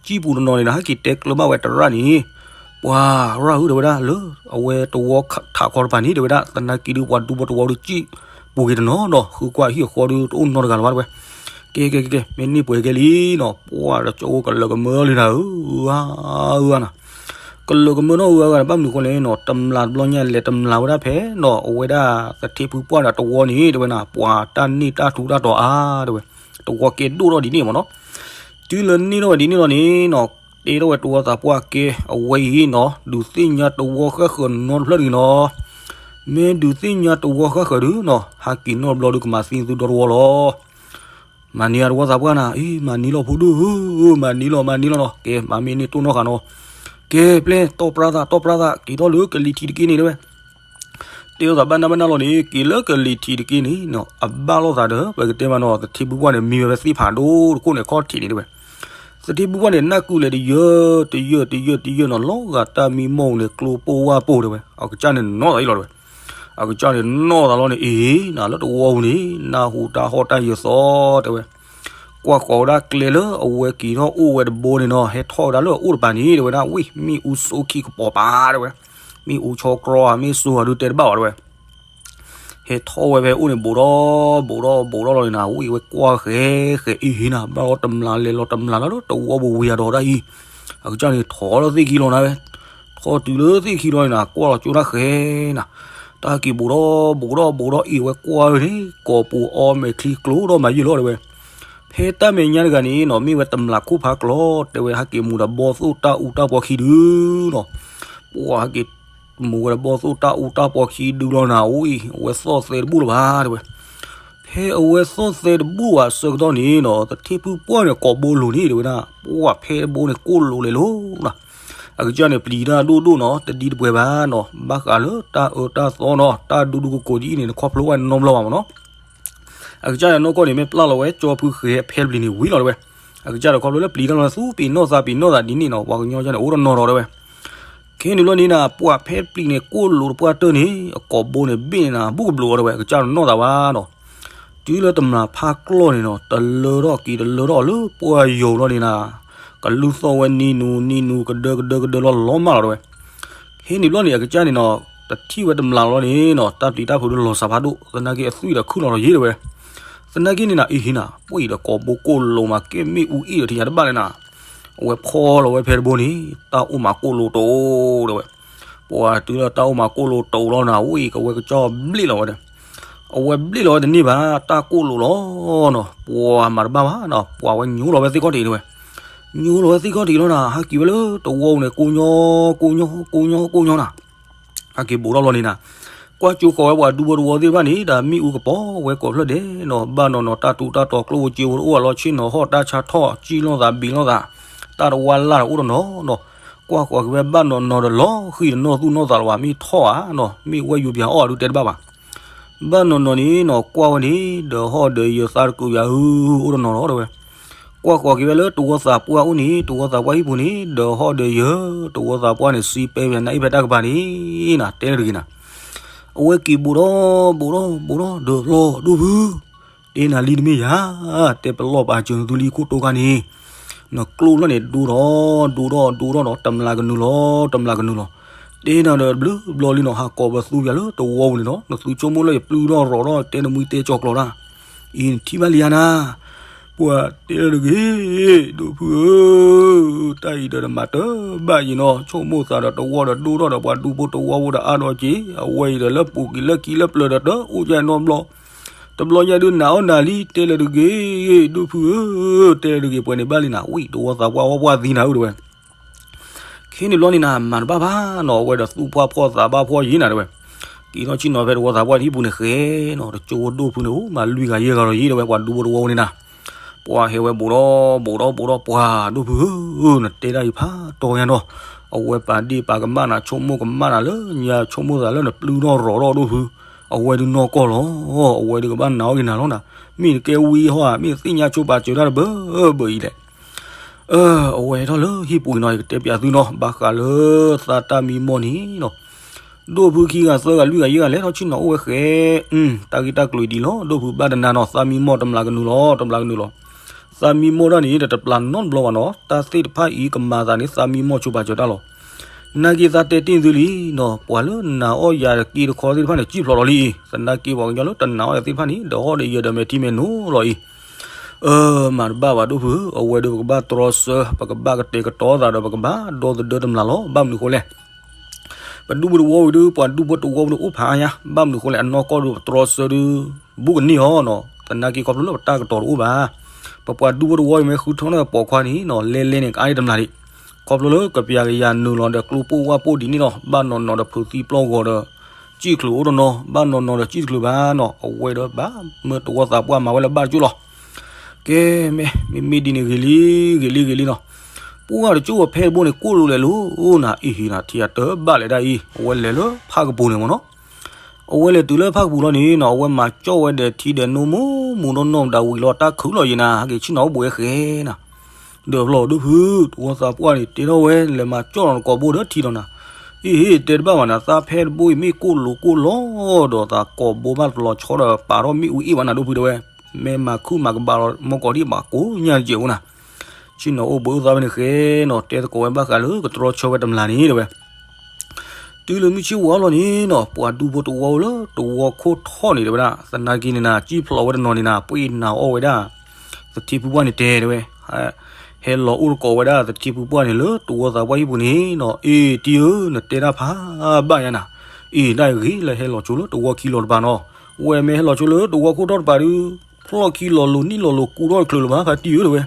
စံၣ်ပူၤတနီၤန့ၣ်ဒီး ဟဲက့ၤတဲကျၢၤဘၣ်ဝဲတရၣ်န့ၣ် ပှၤရၣ်ဧၢ တဲဝဲဒၣ်လၢ အဝဲတဝီထးခီတဖၣ်န့ၣ် တဲဝဲဒၣ် သနာ်က့ဒုးပှၤဒူဖိတဝီဒုးစံၣ်ပူၤက့ၤတနီၤနီၤ ဃုကွၢ်ဟံၣ်အဃီဒုးတအိၣ်နီတဂၤလၢၤဘၣ်တဲဝဲ ကဲကဲကဲကဲ မ့ၢ်န့ၢ်ပှဲၤကဲလံနီၤ ပှၤဒီးကၠီအိၣ်ကလၢာ်ကမၢလံနၤဧၢ ဧါဧါနၤ ကလၢာ်ကမၢနီၣ်ဧါဂၤန့ၣ် ဘၣ်မနုၤဃိလဲၣ်နီၤ တမျးတဘျီညါလဲၤတမျးဝဲဒၣ်ဖဲနီၤ အဝဲဒၣ်သထ့ဖုပှၢ်ဒီးတဝီန့ၣ် တဲဝဲနၤ ပှၤတၢ်န့ၢ်တၢ်ထူတၢ်တီၤအါ တဲဝဲ တဝီကဲဒိၣ်ထီၣ်ဒ်န့ၣ်မ့ၢ်နီၤ တုၤလၢန့ၢ်ထီၣ်ဝဲဒ်န့ၣ်လီၤန့ၣ်နီၤ တဲထီၣ်ဝဲတဝီသးပှၢ်ကဲ အဝဲအံၤနီၤ ဒုးသ့ၣ်ညါတဝီဃၣ်ဃၢၤနီတဖျၢၣ်တဂ့ၤနီၤ မ့ၢ်ဒုးသ့ၣ်ညါတဝီဃၣ်ဃၢၤဒုးနီၤ ဟးက့ၤနီတဘျီဒုးကမၤသံသုဒီတဝီလီၤ မၤန့ၢ်အတဝီသးပှၢ်နၤ အံၤ မၤန့ၢ်လီၤဖိဒိၣ်ဧၢ မၤန့ၢ်လီၤ မၤန့ၢ်လီၤနီၤ ကဲ မၤမ့ၢ်န့ၢ်တိၢ်နီၣ်ဃာ်နီၤ ကဲ ပျဲၢ် တီၢ်ပြၢ်သး တီၢ်ပြၢ်သး က့ၤထီၣ်လၢကလံၤထံးတက့ၢ်န့ၣ်တဲဝဲ တဲလိာ်သးဘၣ်နၢ်ဘၣ်နၢ်လီၤန့ၣ် က့ၤလၢကလံၤထံးတက့ၢ်န့ၣ်နီၤ အဘၣ်လိာ်သးဒီး ပကတဲမးနီၤ သထ့ဘုပှၢ်န့ၣ် မံဝဲဖဲသ့ၣ်ဖးဒိၣ်တခိၣ်န့ၣ် ခီၣ်ထံးန့ၣ်တဲဝဲ သထ့ဘုပှၢ်န့ၣ် နၢ်ကုလဲၤတယၢၢ် တယၢၢ် တယၢၢ် တယၢၢ်နီၤ လီၤဂာ်တၢ်မံမီၢ်န့ၣ် ကျိပိၢ်ဝၢ်ပိၢ်တဲဝဲ အကစၢ်န့ၣ်နီၣ်သးအံၤလီၤတဲဝဲ အကစၢ်န့ၣ်နီၣ်သးလီၤန့ၣ် အ့ၣ် နၤလၢတဝီပူၤန့ၣ် နၢ်ဟူတၢ်ဟီၣ်တၢ်ယၢၤသီတဲဝဲ ကွၢ်ဃီၤဝဲဒၣ်ကျဲလၢအဝဲက့ၤထီၣ်အိၣ်ဝဲတဘိန့ၣ်နီၤ ဟဲထီၣ်ဝဲဒၣ်လၢအအိၣ်တပၤန့ၣ် တဲဝဲဒၣ် ဝံၣ် မ့ၣ်အူစိခံကပီၤပၤတဲဝဲ မ့ၣ်အူဆီကြီဧါ မ့ၣ်စိဧါဒုးတဲတဘၣ်ဘၣ်တဲဝဲ ဟဲထီၣ်ဝဲဖဲအိၣ်န့ၣ် ဘူးဒီးဘူးဒီးဘူးဒီးလီၤန့ၣ်နၤ ဝံၣ်ဝဲကွၢ်ဃဲဃဲ အ့ၣ်ဟ့နၤ ဘၣ်လီၤတမျးလဲၤလီၤတမျးလၢတဝီပူၤဝံၤအဒီးဒၣ်အံၤ အကစၢ်န့ၣ်ထီၣ်လၢသ့ၣ်ခံလီၤနၤဝဲ ထီၣ် အီၤတုၤလၢသ့ၣ်ခံလီၤန့ၣ်နၤ ကွၢ်လီၤကၠိတၢ်ဃဲနၤ, တၢ်ဟဲက့ၤဘူးဒီးဘူးဒီးဘူးဒီးအ့ၣ်ဝဲကွၢ်ဝဲန့ၣ် ကိာ်ပူၤအီမဲာ်ချံကျိဒီးမၤယုၢ်လီၤတဲဝဲ. ဖဲတၢ်မဲာ်ညါတဂၤန့ၣ်နီၤ မ့ၢ်ဝဲတမျာ်ခိၣ်ဖးကျီ တဲဝဲ ဟဲက့ၤမူၤဒီးဘီၣ်သိၣ်တၢ်အူတၢ်ပီခံဒုနီၤ. ပှၤဟဲက့ၤမူၤဝဲဒီးဘီၣ်သိၣ်တၢ်အူတၢ်ပီခံဒုလီၤနၤ အဝဲအံၤ အဝဲသီၣ်သဲတဘူၣ်လၢၤဘၣ်တဲဝဲ. ဖဲအဝဲသီၣ်သဲတဘူၣ်ဘၣ်အဆၢကတီၢ်န့ၣ်နီၤ သထ့ဖုပှၢ်န့ၣ် ကိာ်ဘိလိၤန့ၣ်တဲဝဲဒၣ် ပှၤဖဲတဘိန့ၣ်ကိၣ်လိၤလဲၤလိၤနီၤ. အကစၢ်န့ၣ် ပျံၤတၢ်ဒိၣ်ဒိၣ်နီၤ တဒ်တပှဲၤဘၣ်နီၤ ဘၣ်ဃးလၢတၢ်အၢတၢ်သီနီၤ တၢ်ဒူဒူကိးကိးဒ်အံၤန့ၣ် နခီဖျိဝဲနီတဘျီဘၣ်မ့ၢ်နီၤ. အကစၢ်န့ၣ်နီၢ်ကီၢ်န့ၣ် မ့ၢ်ပျၢ်လီၤဝဲ ကၠီဖုဃဲၤဖဲတပျံၤန့ၣ်ဝံၤလီၤတဲဝဲ. အကစၢ်န့ၣ်ခီဖျိလၢပျံၤတၢ်လီၤသူပံၤနီၢ်သးပံၤနီၢ်သးဒ်န့ၣ်နီၤ ပှၤကညီကၢ်န့ၣ် အိၣ်တနီၤဒီးတဲဝဲ. ခဲန့ၣ်ဘျီန့ၣ်နၤ ပှၤဖဲတပျံၤန့ၣ် ကိၣ်လိၤတပှၢ်တၢၢ်န့ၣ် အကိာ်ဘိန့ၣ်ဘ့ၣ်န့ၣ်နၤ ဘူၣ်ကဘျိးအီၤတဲဝဲ အကစၢ်န့ၣ်နီၢ်သးဘၣ်နီၤ. တုၤလၢတမျာ်ဖးကျီန့ၣ်နီၤ တလၢထီၣ်က့ၤတလၢထီၣ်အီၤလၢပှၢ်ယိာ်လီၤန့ၣ်နၤ ကလူၢ်သီၣ်ဝဲနံၤနူၤနံၤနူၤ ကဒၢကဒၢကဒၢလီၤလီၤမးလီၤတဲဝဲ. ခဲန့ၣ်ဘျီန့ၣ် အကစၢ်န့ၣ်နီၤ တထံၣ်ဝဲတမျာ်လီၤန့ၣ်နီၤ တၢ်ပျံၤတၢ်ဖုးဒုးလီၤစးဖးဒိၣ် သနာ်က့အသွံၣ်ဒီးခုၣ်လီၤဒီးယ့ၢ်တဲဝဲ. သနာ်က့န့ၣ်နၤ အံၤဟံးနၤ ပှၤအံၤဒီးကိာ်ဘိကိၣ်လိၤမး ကဲမ့ၣ်အူအ့ၣ်ဒီးထံၣ်ညါတဘၣ်လၢနၤ. အဝဲဖီလီၤဝဲဖဲတဘိန့ၣ် တၢ်အိၣ်မးကိၣ်လိၤတိၤတဲဝဲ. ပှၤတုၤလၢတၢ်အိၣ်မးကိၣ်လိၤတိၤလီၤနၤ ဝံၤကဝဲကစၢ်ဘျ့ၣ်လီၤဝဲဒီး အဝဲဘျ့ၣ်လီၤဝဲတန့ၢ်ဘၣ် တၢ်ကိၣ်လိၤလီၤနီၤ ပှၤမၤတဘၣ်ဘၣ်နီၤ ပှၤဝဲညိလီၤဝဲသ့ၣ်ခီၣ်ထံးတဲဝဲ. ညိလီၤဝဲသ့ၣ်ခီၣ်ထံးလီၤနၤ ဟဲက့ၤဝဲလၢတဝီပူၤန့ၣ် ကိညီ ကိညီ ကိညီ ကိညီနၤ ဟဲက့ၤဘူးထီၣ်လီၤန့ၣ်နၤ ကွၢ်ကၠိဃီၤဝဲပှၤဒူဖိတဝီသ့ၣ်တဖၣ်န့ၣ် ဒီးမ့ၣ်အူကပီၤဝဲကိးဖျၢၣ်ဒဲးနီၤ ဘၣ်နီၢ်နီၢ်တၢ်ထူးတၢ်တီၤကျိၣ်ဖိစ့ဖိတအိၣ်အလီၤ ဆ့ၣ်နီၤဟီၣ်တၢ်ဆါထီၣ် စံၣ်လိာ်သးဘံးလိာ်သး တၢ်တဝါလၢ်ဒီးအိၣ်တနီၤနီၤ ကွၢ်ဃီၤက့ၤဝဲဘၣ်နီၢ်နီၢ်ဒီးလီၤဃံၤတနီၢ်သူၣ်နီၢ်သးလီၤဘၣ် မ့ၢ်ထီၣ်ဧါနီၤ မ့ၢ်ဝဲယူၤပၠးအီၣ်ဒုးတဲတဘၣ်ဘၣ် ဘၣ်နီၢ်နီၢ်န့ၣ်နီၤ ကွၢ်ဝဲန့ၣ် ဒီးဟီၣ်ဒီးယၢၤသးတကုးယၤဧၢ အိၣ်တနီၤလီၤတဲဝဲ. ကွၢ်ဃီၤက့ၤဝဲလၢတဝီသးပှၢ်အိၣ်န့ၣ် တဝီသးပှၢ်ဟံၣ်ပူၤန့ၣ် ဒီးဟီၣ်ဒီးယၢၤ တဝီသးပှၢ်န့ၣ် စံးပဲဝဲနၤအံၤဖဲတၢ်ကပၤန့ၣ်နၤ တဲတဂ့ၤနၤ အဝဲက့ၤဘူးဒီးဘူးဒီးဘူးဒီးဒီးလီၤဒိၣ်ဖု တဲနၤလံတမ့ၢ်ယၤ တဲပလီၢ်ပာ်စၢၤနသုလံခိၣ်တိခါန့ၣ် နကျိၣ်လီၢ်န့ၣ် ဒိၣ်ထီၣ်ဒိၣ်ထီၣ်ဒိၣ်ထီၣ်ဒီး တမျးကနုာ်လီၤ တမျးကနုာ်လီၤ. တဲနၤဒီးတဘျုးဘျီလံနီၤ ဟးကိးပသူပၠးလၢတဝီပူၤန့ၣ်ဒီး နသုဆိကမိၣ်လၢယပျုၢ်ထီၣ်ရီၤထီၣ် တဲနမှံတဲကၠီၤကျီၤတၢ် အံၤနထံၣ်ဘၣ်လံဧါနၤ ပှၤတဲတဂ့ၤ ဒိၣ်ဖုဧၢ တၢ်အံၤဒီးနမၤတဘၣ်ယံၤနီၤ ဆိကမိၣ်သးဒီးတဝီဒီးဒိၣ်ထီၣ်ဒီးပှၤဒူဖိတဝီဖိဒီးအါဒီးက့ၤ အဝဲအံၤဒီးလၢပူၤက့ၤလၢခံလၢပျၢၤဒီးတအိၣ်ကဲနီတဘျီ တဘျီညါဒုးနၤအီၣ်နၤလံ တဲလၢၤတဂ့ၤ ဒိၣ်ဖုဧၢ တဲလၢၤတဂ့ၤ ပှဲၤန့ၣ်ဘၣ်လံနၤ ဝံၣ်တဝီသးပှၢ်ဝဲပှၢ်သံနၤဧၢတဲဝဲ ခဲန့ၣ်ဘျီန့ၣ်နၤ မၤတဘၣ်ဘၣ်နီၤ အဝဲဒီးသူၣ်ဖှီၣ်ဖှီၣ်သးဘၣ်ဖှီၣ်ယံၤနၤတဲဝဲ က့ၤထီၣ်ဆ့ၣ်နီၤဖဲတဝီသးပှၢ်ဟံၣ်ပူၤန့ၣ်ဃဲနီၤ တကၠိဖိဒိၣ်ဖုန့ၣ် အိၣ်မးလွံၢ်ဂၤယဲၢ်ဂၤဒီးယံၤတဲဝဲ ပှၤဒူဖိတဝီဖိန့ၣ်နၤ ပှၤဟဲဝဲဘူးဒီးဘူးဒီးဘူးဒီး ပှၤဒိၣ်ဖုဧၢ နတဲဒၣ်အံၤဖးတီညါနီၤ အဝဲပာ်ဒ့ၣ်ပာ်ကမၣ်နၤ ဆိကမိၣ်ကမၣ်နၤလၢညါ ဆိကမိၣ်သးလၢနပျုၢ်ထီၣ်ရီၤထီၣ်ဒိၣ်ဖု အဝဲဒုးနီၢ်ကီၢ်လီၤ အဝဲဒုးကဘၣ်နာ်အီၣ်က့ၤနၤလီၤနၤ မ့ၢ်နကဲဝံဟီဧါ မ့ၢ်နသ့ၣ်ညါဆိပာ်စၢၤတၢ်တဘၢဘၢအံၤလဲၣ် အဝဲဟဲထီၣ်လၢဟံၣ်ပူၤအံၤနီၤ ယကတဲပၠးသုနီၤ ဘၣ်ဃးလၢသးတၢ်မံမီၢ်န့ၣ်နီၤ ဒိၣ်ဖုခံဂၤသၢဂၤလွံၢ်ဂၤယဲၢ်ဂၤလဲၤထီၣ်ဆ့ၣ်နီၤအိၣ်ဝဲဃဲ တၢ်ဂ့ၢ်တၢ်ကျိၤအံၤဒ်လီၤ ဒိၣ်ဖုဘၣ်တနၤနီၤ သးမံမီၢ်တမျးကနုာ်လီၤ တမျးကနုာ်လီၤ သးမံမီၢ်တၢ်န့ၣ် တတပျၢ်နီတဘျီဘၣ်နီၤ တၢ်သ့ၣ်တဖၣ်အံၤကမၤသးန့ၣ် သးမံမီၢ်ဆိပာ်စၢၤတၢ်လီၤ နာ်က့သးတဲတ့ၢ်သုလံနီၤ ပှၤလၢနာ်အီၣ်ယၤတက့တခီသ့ၣ်တဖၣ်န့ၣ် စံၣ်ဖျိးလီၤလံအံၤ သနာ်က့ပှၤကညီလၢတနာ်အီၣ်ယၤသ့ၣ်တဖၣ်န့ၣ် ဒီးဟီၣ်ဒီးယၢၤဒီးမဲာ်ထံမဲာ်နိလီၤအံၤ အၢမၤတဘၣ်ဘၣ်ဒိၣ်ဖု အဝဲဒီးပကဘၣ်တြီဆၢ ပကဘၣ်ကတဲာ်ကတီၤသးဒီးပကဘၣ်ဒီသဒၢတမျးလီၤ ဘၣ်မနုၤဃိလဲၣ် ပဒူဖိတဝီဝံၤဒုး ပှၤဒူဖိတဝီဝံၤဒုးအိၣ်ဖးအါညါ ဘၣ်မနုၤဃိလဲၣ် အနီၢ်ကီၢ်ဒုးပတြီဆၢဒုး ဘူးကန့ၢ်အီၤနီၤ သနာ်က့ခီဖျိလၢပတၢ်ကတီၤတအိၣ်ဘၣ် ပပှၤဒူဖိတဝီဝံၤမ့ၢ်ဃုထၢထီၣ်ပိာ်ခွါန့ၣ်နီၤ လဲလဲန့ၣ် ကအါန့ၢ်တမျးဒံး ခီဖျိလၢကပျၤကယၤနုာ်လီၤဒီးကျိပိၢ်ဝၣ်ပိၢ်ဒ်န့ၣ်နီၤ ဘၣ်နီၢ်နီၢ်ဒီးဖုးသံပျီၢ်ဂီၤဒီး စံၣ်ချုးအိၣ်တနီၤ ဘၣ်နီၢ်နီၢ်ဒီးစံၣ်တချုးဘၣ်နီၤ အဝဲဒီးဘၣ်မၢတဝီသးပှၢ်မၤဝဲလၢဘၣ်တကၠိၢ်လီၤ ကဲ မ့ မ့မ့ၢ်ဒ်န့ၣ်ဂ့ၤလံ ဂ့ၤလံ ဂ့ၤလံနီၤ ပှၢ်တကၠိၢ်ဝဲဖဲတဘိန့ၣ် ကိၣ်လိၤလဲၤလိၤနၤ အံၤဟံးနၤ ထံၣ်အတဘၣ်လဲၣ်ဒၣ်အံၤ အဝဲလဲၤလၢဖးကပူၤန့ၣ်မ့ၢ်နီၤ အဝဲလဲၤတုၤလၢဖးကပူၤလီၤန့ၣ်နီၤ အဝဲမၤကၠီၣ်ဝဲဒီးထံဒီးနိမိၢ်မူဒီးနီၢ်မတၤဝံၤလီၤ တၢ်ခုၣ်လီၤယံၤနၤ ဟဲက့ၤဆ့ၣ်နီၤအိၣ်ဘှံးဃဲနၤ ဒီးဖျီၣ်ဒိၣ်ဖု တဝီသးပှၢ်န့ၣ် တဲထီၣ်ဝဲ လဲၤမၤကၠီၣ်လီၤနကိာ်ဘိဒီးထံလီၤနၤ အံၤဟ့ၣ်တဲတဘၣ်ဘၣ်နၤ သးဖဲတဘိအံၤမ့ၢ်ကိၣ်လိၤကိၣ်လီၤဒီးသးကိာ်ဘိဘၣ်တလီၤဆီဒီးပာ်ထီၣ်မ့ၣ်အူအ့ၣ်ဘၣ်နၤဒိၣ်ဖုတဲဝဲ မ့ၢ်မၤခုၣ်မၤကဘၣ်လီၤမီၢ်ကီးဒံးဘၣ်ကိးညါတကဲးအိၣ်နၤ ဆ့ၣ်နီၤအိၣ်ဘှံးအိၣ်သးဖဲန့ၣ်ဃဲနီၤ တဲသကိးဝဲဘၣ်ဃးလၢကတြီဆၢဝဲတမျးန့ၣ်တဲဝဲ တုၤလၢမုၢ်ဆ့ၣ်ဝါလီၤန့ၣ်နီၤ ပှၤဒူဖိတဝီလၢတဝီခိၣ်ထီၣ်န့ၣ်တဲဝဲဒၣ် သနာ်က့န့ၣ်နၤ စံၣ်ဖျိးဝဲတနီၤန့ၣ်နၤ ပှ့ၤနာ်အီၣ်ဝဲဒၣ် သထ့ဖုပှၢ်န့ၣ်တဲတဲဝဲ ဟဲလီၤအိၣ်တကိးဝဲဒၣ်သထ့ဖုပှၢ်န့ၣ်လၢတဝီသးပှၢ်ဟံၣ်ပူၤန့ၣ်နီၤ, အ့ တံၤဧၢ, နတဲတၢ်ဖးဘၣ်ညါနၤ, အ့ ဒၣ်ဂ့ၤလၢဟဲလီၤဆိလၢတဝီခံလီၤတပၤနီၤ, ဝဲမ့ၢ်ဟဲလီၤဆိလၢတဝီခိၣ်ထီၣ်တပၤဒုး ဖျီၣ်ခံလီၤလိၤနံၣ်လီၤလိၤကူထီၣ်တချုးလၢၤဘၣ် ဖါတံၤဧၢ တဲဝဲ.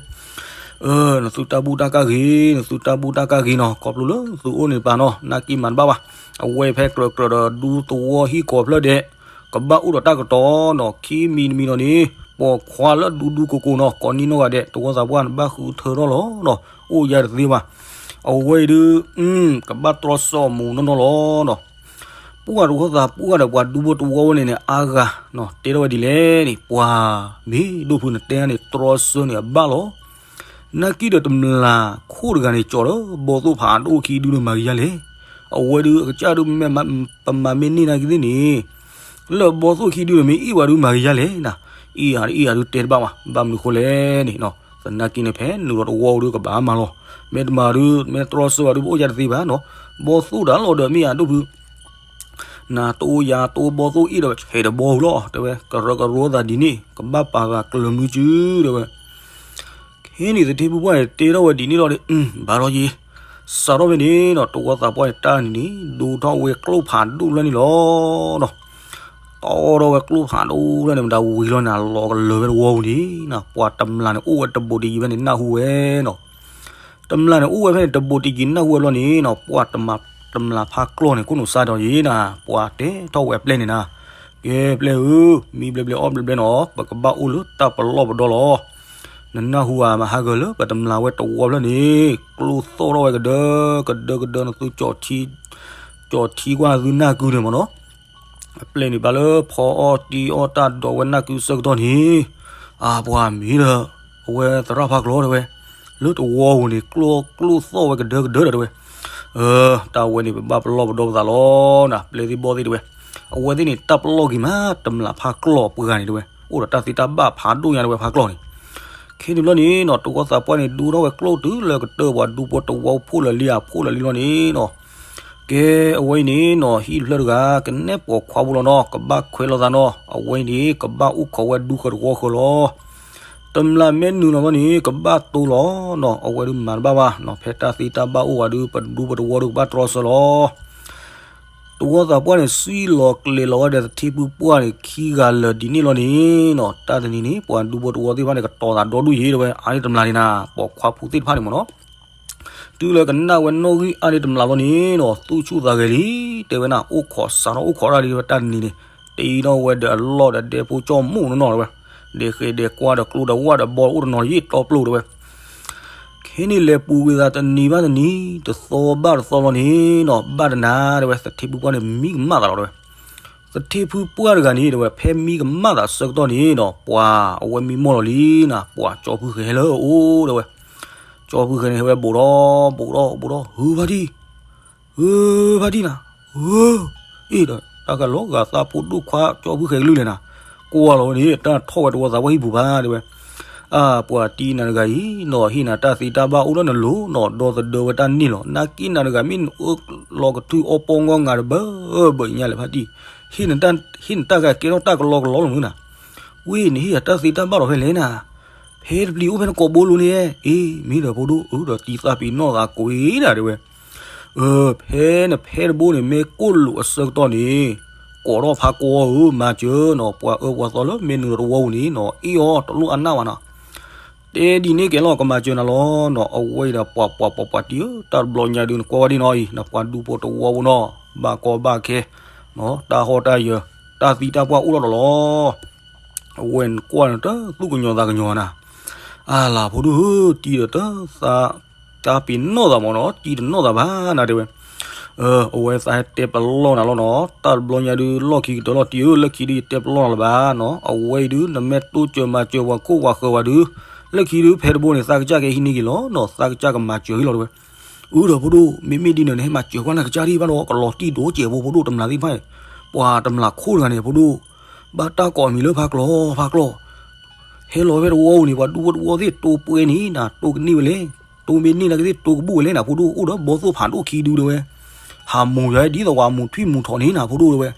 နသုတၢ်ဘူၣ်တၢ်ကၢ်ဂ့ၤ, နသုတၢ်ဘူၣ်တၢ်ကၢ်ဂ့ၤနီၤ, ခီဖျိလၢသုအိၣ်န့ၣ်တပၤနီၤ, နၢ်က့မၤတဘၣ်ဘၣ်. အဝဲဖဲကြၢးကြၢးဒီးဒူသဝီဟံၣ်ကိးဖျၢၣ်ဒဲး ကဘၣ်အိၣ်ဒီးတၢ်ကတီၤနီၤ, ခံမံၤတမံၤနီၤန့ၣ် ပိာ်ခွါလၢဒူဒူကိကိနီၤ, ကိးနံၣ်နီၢ်ဂၤဒဲး တဝီသးပှၢ်န့ၣ်ဘၣ်ဃုထၢထီၣ်လီၤနီၤ, အိၣ်ယါတသ့ဘၣ်. အဝဲအံၤဒုး ကဘၣ်တြီဆၢအီၤမူနီၢ်နီၢ်လီၤနီၤ. ပှၢ်တဝီသးပှၢ်ဒီးပှၤဒူဖိတဝီဝဲန့ၣ်န့ၣ် အါဂၤနီၤ, တဲထီၣ်ဝဲဒ်လဲၣ်န့ၣ်, ပှၤမ့ၢ်ဒိၣ်ဖုနတဲန့ၣ် တြီဆၢန့ၣ်အဘၣ်လီၤ. နၢ်က့ဒီးတမျာ်ခိၣ်တဂၤန့ၣ် ကၠီဒီးဘီသိၣ်ဖးဒိၣ်ခံဒုဒီးမၤကယါလဲၣ်. အဝဲဒုးအကစၢ်ဒုး ပမၤမ့ၢ်န့ၢ်နၢ်က့သ့ၣ်န့ၣ် လၢဘီသိၣ်ခံဒုဒီးမ့ၢ်အ့ၣ်ဝဲဒုးမၤကယါလဲၣ်နၤ, အ့ၣ်အါအ့ၣ်အါဒုးတဲတဘၣ်ဘၣ်, ဘၣ်မနုၤဃိလဲၣ်န့ၣ်, သနာ်က့န့ၣ်ဖဲနုာ်လီၤတဝီဒုးကဘၣ်မၤလီၤ, မ့ၢ်တမၤဒုး မ့ၢ်တြီဆၢဘၣ်ဒုး ပအိၣ်ယါတသ့ဘၣ်နီၤ, ဘီသိၣ်တၢ်လီၤဒီးမ့ၢ်ယါဒိၣ်ဖု နၤတအိၣ်ယၤတအိၣ်ဘီသိၣ်အ့ၣ်ဒီးဆဲးတဘီဧိၤလီၤ တဲဝဲ, ကရၢကရိသးဒ်န့ၣ် ကဘၣ်ပာ်ဂၤကျၢၤမုာ်စု တဲဝဲ. ခဲန့ၣ်သထ့ဖုပှၢ်န့ၣ် တဲထီၣ်ဝဲဒ်န့ၣ်လီၤဒီး ဘၣ်ထီၣ်ယံၤ, စးထီၣ်ဖဲန့ၣ်နီၤ တဝီသးပှၢ်န့ၣ် တၢ်န့ၣ်န့ၣ် ဒိထီၣ်ဝဲကျိဖးဒိၣ်ဖျၢၣ်န့ၣ်လီၤနီၤ. တီထီၣ်ဝဲကျိဖးဒိၣ်ဖျၢၣ်န့ၣ် မတၤဝံၤလီၤန့ၣ် လီၤကလၢၤဝဲတဝီပူၤန့ၣ်နီၤ, ပှၤတမျာ်န့ၣ်အိၣ်ဝဲတဘူးတယံၤဖဲန့ၣ် နၢ်ဟူဝဲနီၤ. တမျာ်န့ၣ်အိၣ်ဝဲဖဲန့ၣ် တဘူးတယံၤနၢ်ဟူဝဲဘျီန့ၣ်နီၤ, ပှၤတမျာ်ဖးကျီၢ်န့ၣ် ခိၣ်နူာ်စါဒီးယံၤနၤ, ပှၤတဲထီၣ်ဝဲအပျဲၢ်န့ၣ်နၤ, ကဲပျဲၢ်ဧၢ, မံဘျဲၣ်ဘျဲၣ်အီၣ်ဘျဲၣ်ဘျဲၣ်နီၤ, ပကဘၣ်အိၣ်လၢတၢ်ပလီၢ်ပဒီလီၤ. နနၢ်ဟူဧါ မဟါဂၤလၢပတမျာ်ဝဲတဝီဖျၢၣ်န့ၣ် ကျိသီၣ်ထီၣ်ဝဲကဒၢကဒၢကဒၢ နသု ကၠီထံကွၢ်သုနၢ်ကုန့ၣ်မ့ၢ်နီၤ. အပျဲၢ်န့ၣ်ဘၣ်လၢဖီအီၣ်တံအီၣ်တၢ်ဒိးဝဲနၢ်ကုဆၢကတီၢ်န့ၣ်, အပှၤမ့ၢ်ဒီး အဝဲသရၣ်ဖးကျီၢ်တဲဝဲ, လၢတဝီပူၤန့ၣ် ကျိ ကျိသီၣ်ဝဲကဒၢကဒၢဒီးတဲဝဲ, တၢ်ဝဲန့ၣ် ပဘၣ်ပလီၢ်ပဒီပသးလီၤနၤ, ပျဲၢ်သ့ၣ်ဘီၣ်သ့ၣ်တဲဝဲ, အဝဲသ့ၣ်န့ၣ် တၢ်ပလီၢ်ဂ့ၤမး တမျာ်ဖးကျီၢ်ပှၤဂၤန့ၣ်တဲဝဲ, အိၣ်ဒီးတၢ်သ့တၢ်ဘၣ်ဖးဒိၣ်ညါတဲဝဲ ဖးကျီၢ်န့ၣ်. ခဲန့ၣ်ဘျီန့ၣ်နီၤ တဝီသးပှၢ်န့ၣ် ဒိထီၣ်ဝဲကျိတုၤလၢကတၢၢ် ပှၤဒူဖိတဝီဖိလၢာ်လံဧါ ဖိလၢာ်လံလီၤန့ၣ်နီၤ. ကဲအဝဲအံၤန့ၣ်နီၤ ဟံၣ်တဖျၢၣ်တဂၤ ကနဲၣ်ပိာ်ခွါဖိလီၤနီၤ, ကဘၣ်ခွဲးလိာ်သးနီၤ, အဝဲအံၤန့ၣ် ကဘၣ်အိၣ်ခိးဝဲဒူဃၢၤတဝီဃၢၤလီၤ. တမျာ်မ့ၢ်နုာ်လီၤဘျီန့ၣ် ကဘၣ်တိလီၤနီၤ, အဝဲဒုးမၤတဘၣ်ဘၣ်နီၤ, ဖဲတၢ်သ့တၢ်ဘၣ်အိၣ်ဝဲဒုး ပဒူပတဝီဒုးကဘၣ်တြီဆၢလီၤ. တဝီသးပှၢ်န့ၣ် စံၣ်လီၤကျဲၤလီၤဝဲဒီးသထ့ဖုပှၢ်န့ၣ် ခံဂၤလၢာ်ဒ်န့ၣ်လီၤန့ၣ်နီၤ, တၢ်တနံၤန့ၣ် ပှၤဒူဖိတဝီသ့ၣ်တဖၣ်န့ၣ် ကတီၤသးဒီဒူၣ်ယံၤတဲဝဲ, အါန့ၢ်တမျာ်န့ၣ်နၤ, ပိာ်ခွါဖိသ့ၣ်တဖၣ်န့ၣ်မ့ၢ်နီၤ. တုၤလၢကနၣ်ဝဲနီၣ်ဂံၢ်အါန့ၢ်တမျာ်လီၤန့ၣ်နီၤ, သူၣ်ဆူၣ်သးဂဲၤလံ, တဲဝဲနၤ, အိၣ်ခိးစးထီၣ်အိၣ်ခိးတၢ်လံတဲဝဲ, တၢ်တနံၤန့ၣ်, တအံၤနီၣ်ဝဲဒီးအလီၢ်ဒီးဒဲဖိကၠီၣ်မူၣ်နီၢ်နီၢ်တဲဝဲ, ဒဲးဃဲးဒဲးကွၢ်ဒီးကျိဒီးဝၣ်ဒီးဘီအိၣ်တနီၤယံၤတီပျိၢ်တဲဝဲ. ခဲန့ၣ်လဲၤပူၤကွံာ်သးတနံၤဘၣ်တနံၤ, တသီဘၣ်တသီလီၤန့ၣ်နီၤ, ဘၣ်တနၤတဲဝဲ, သထ့ဖုပှၢ်န့ၣ် မံကမၣ်သးလီၤတဲဝဲ. သထ့ဖုပှၢ်တဂၤန့ၣ်တဲဝဲ, ဖဲမံကမၣ်သးဆၢကတီၢ်န့ၣ်နီၤ, ပှၤအဝဲမံမီၢ်လီၤလံနၤ, ပှၤကၠီဖုဃဲၤဟဲလၢအအိၣ်တဲဝဲ. ကၠီဖုဃဲၤန့ၣ် ဟဲဝဲဘူးဒီးဘူးဒီးဘူးဒီး, ဟုဖါတံၢ်, ဟုဖါတံၢ်နၤ, ဟု, အ့ၣ်ဒီးတၢ်ဂၤလီၤဂာ်သးဖိဒိၣ်ခွါကၠီဖုဃဲၤကလုၢ်လဲၣ်နၤ, ကွၢ်လီၤဝဲန့ၣ် တၢ်ထီၣ်ဝဲတဝီသးပှၢ်ဟံၣ်ပူၤဘၣ်တဲဝဲ. အါ ပှၤတံၤနၤတဂၤအံၤနီၤ, ဟ့ၣ်နၤတၢ်သ့တၢ်ဘၣ်အိၣ်လၢနလိၤနီၤ, ဒီသဒၢဝဲတၢ်န့ၣ်လီၤ. နၢ်က့နၤတဂၤ မ့ၢ်နအၢၣ်လီၤကထုအီပီငီၢ်ငါတဘၢဘၢညါလဲၣ်ဖါတံၢ်, ဟ့ၣ်နတၢ်ဂၤကဲထီၣ်တၢ်ကလီကလီလီၤမနုၤနၤ. ဝ့ၢ်နဟ့ၣ်ယၤတၢ်သ့တၢ်ဘၣ်လီၤဖဲလဲၣ်နၤ, ဖဲတပျံၤအိၣ်ဖဲနကိာ်ဘိလိၤန့ၣ်, အ့ မ့ၢ်ဒီးဖိဒိၣ်ဧၢ, ဒီးတံၤသးပ့ၤနီၣ်သးကွံာ်နၤတဲဝဲ. ဖဲနဖဲတဘိန့ၣ် မ့ၢ်ကိၣ်လိာ်အဆၢကတီၢ်န့ၣ်, ကိးထီၣ်ဖးကွီဧၢ, မၤစၢၤနီၤ, ပှၤအၢပှၤသီလၢမ့ၢ်နုာ်လီၤတဝီပူၤန့ၣ်နီၤ, အ့ၣ်အီၤတလိၣ်အနၢ်ဘၣ်နီၤ. တဲဒ်န့ၣ်ကဲလီၤ, ကမၤစၢၤနၤလီၤနီၤ. အဝဲအံၤဒီး ပှၤပှၤပှၤပှၤတံၤဧၢ, တၢ်တဘျီညါဒုး နကွၢ်ဝဲဒ်နီၤအံၤ, နပှၤဒူဖိတဝီဖိနီၤ, ဘၣ်ကီဘၣ်ခဲ, တၢ်ဟီၣ်တၢ်ယၢၤ, တၢ်သံတၢ်ပှၢ်အိၣ်ထီၣ်ဒီးလီၤ. အဝဲနကွၢ်န့ၣ် တသူၣ်ကညီၤသးကညီၤနၤ. အါလၢဖိဒိၣ်ဧၢ, တံၤဒီးတသး တၢ်ပ့ၤနီၣ်သးမ့ၢ်နီၤ, တံၤတနီၣ်သးဘၣ်နၤတဲဝဲ. အဝဲသးဟဲတဲပလီၢ်နၤလီၤနီၤ, တၢ်တဘျီညါဒုး လီၢ်ခံကတၢၢ်လီၤတံၤဧၢ, လၢခံဒုးယတဲပလီၢ်နၤလၢၤဘၣ်နီၤ. အဝဲအံၤဒုး နမ့ၢ်တိစၢၤမၤစၢၤပှၤခိၣ်ပှၤဃၢၤဝဲဒုး, လၢခံဒုး ဖဲတဘိန့ၣ် သးကစၢ်ကဟံးန့ၢ်က့ၤလီၤနီၤ, သးကစၢ်ကမၤစၢၤဟံၣ်လီၤတဲဝဲ. အၢ ဒီးဖိဒိၣ်, မ့မ့ၢ်ဒ်န့ၣ် နဟဲမၤစၢၤကွၢ်နၤကစၢ်ဒံးဘၣ်ဒီး ကလီၤတံၢ်ဒိၣ်စဲးဖိ ဖိဒိၣ်တမျာ်သ့ၣ်တဖၣ်, ပှၤတမျာ်ခိၣ်တဂၤန့ၣ် ဖိဒိၣ်, ဘၣ်တၢ်ကိးအမံၤလၢဖးကျီ, ဖးကျီ. ဟဲလီၤဖဲတဝီပူၤန့ၣ် ပှၤဒူဖိတဝီသ့ၣ် တိပှဲၤန့ၢ်နၤ, တိကန့ၢ်ဝဲလဲၣ်, တိမ့ၢ်န့ၢ်နၤကသ့ၣ် တိကဘူၣ်ဝဲလဲၣ်နၤ ဖိဒိၣ်, အိၣ်ဒီးဘီသိၣ်ဖးဒိၣ်ခံဒုတဲဝဲ. ဟးမူၤယၤဒ်သိးပှၤမူၤထွံၣ်မူၤထီၣ်န့ၢ်နၤ ဖိဒိၣ်တဲဝဲ.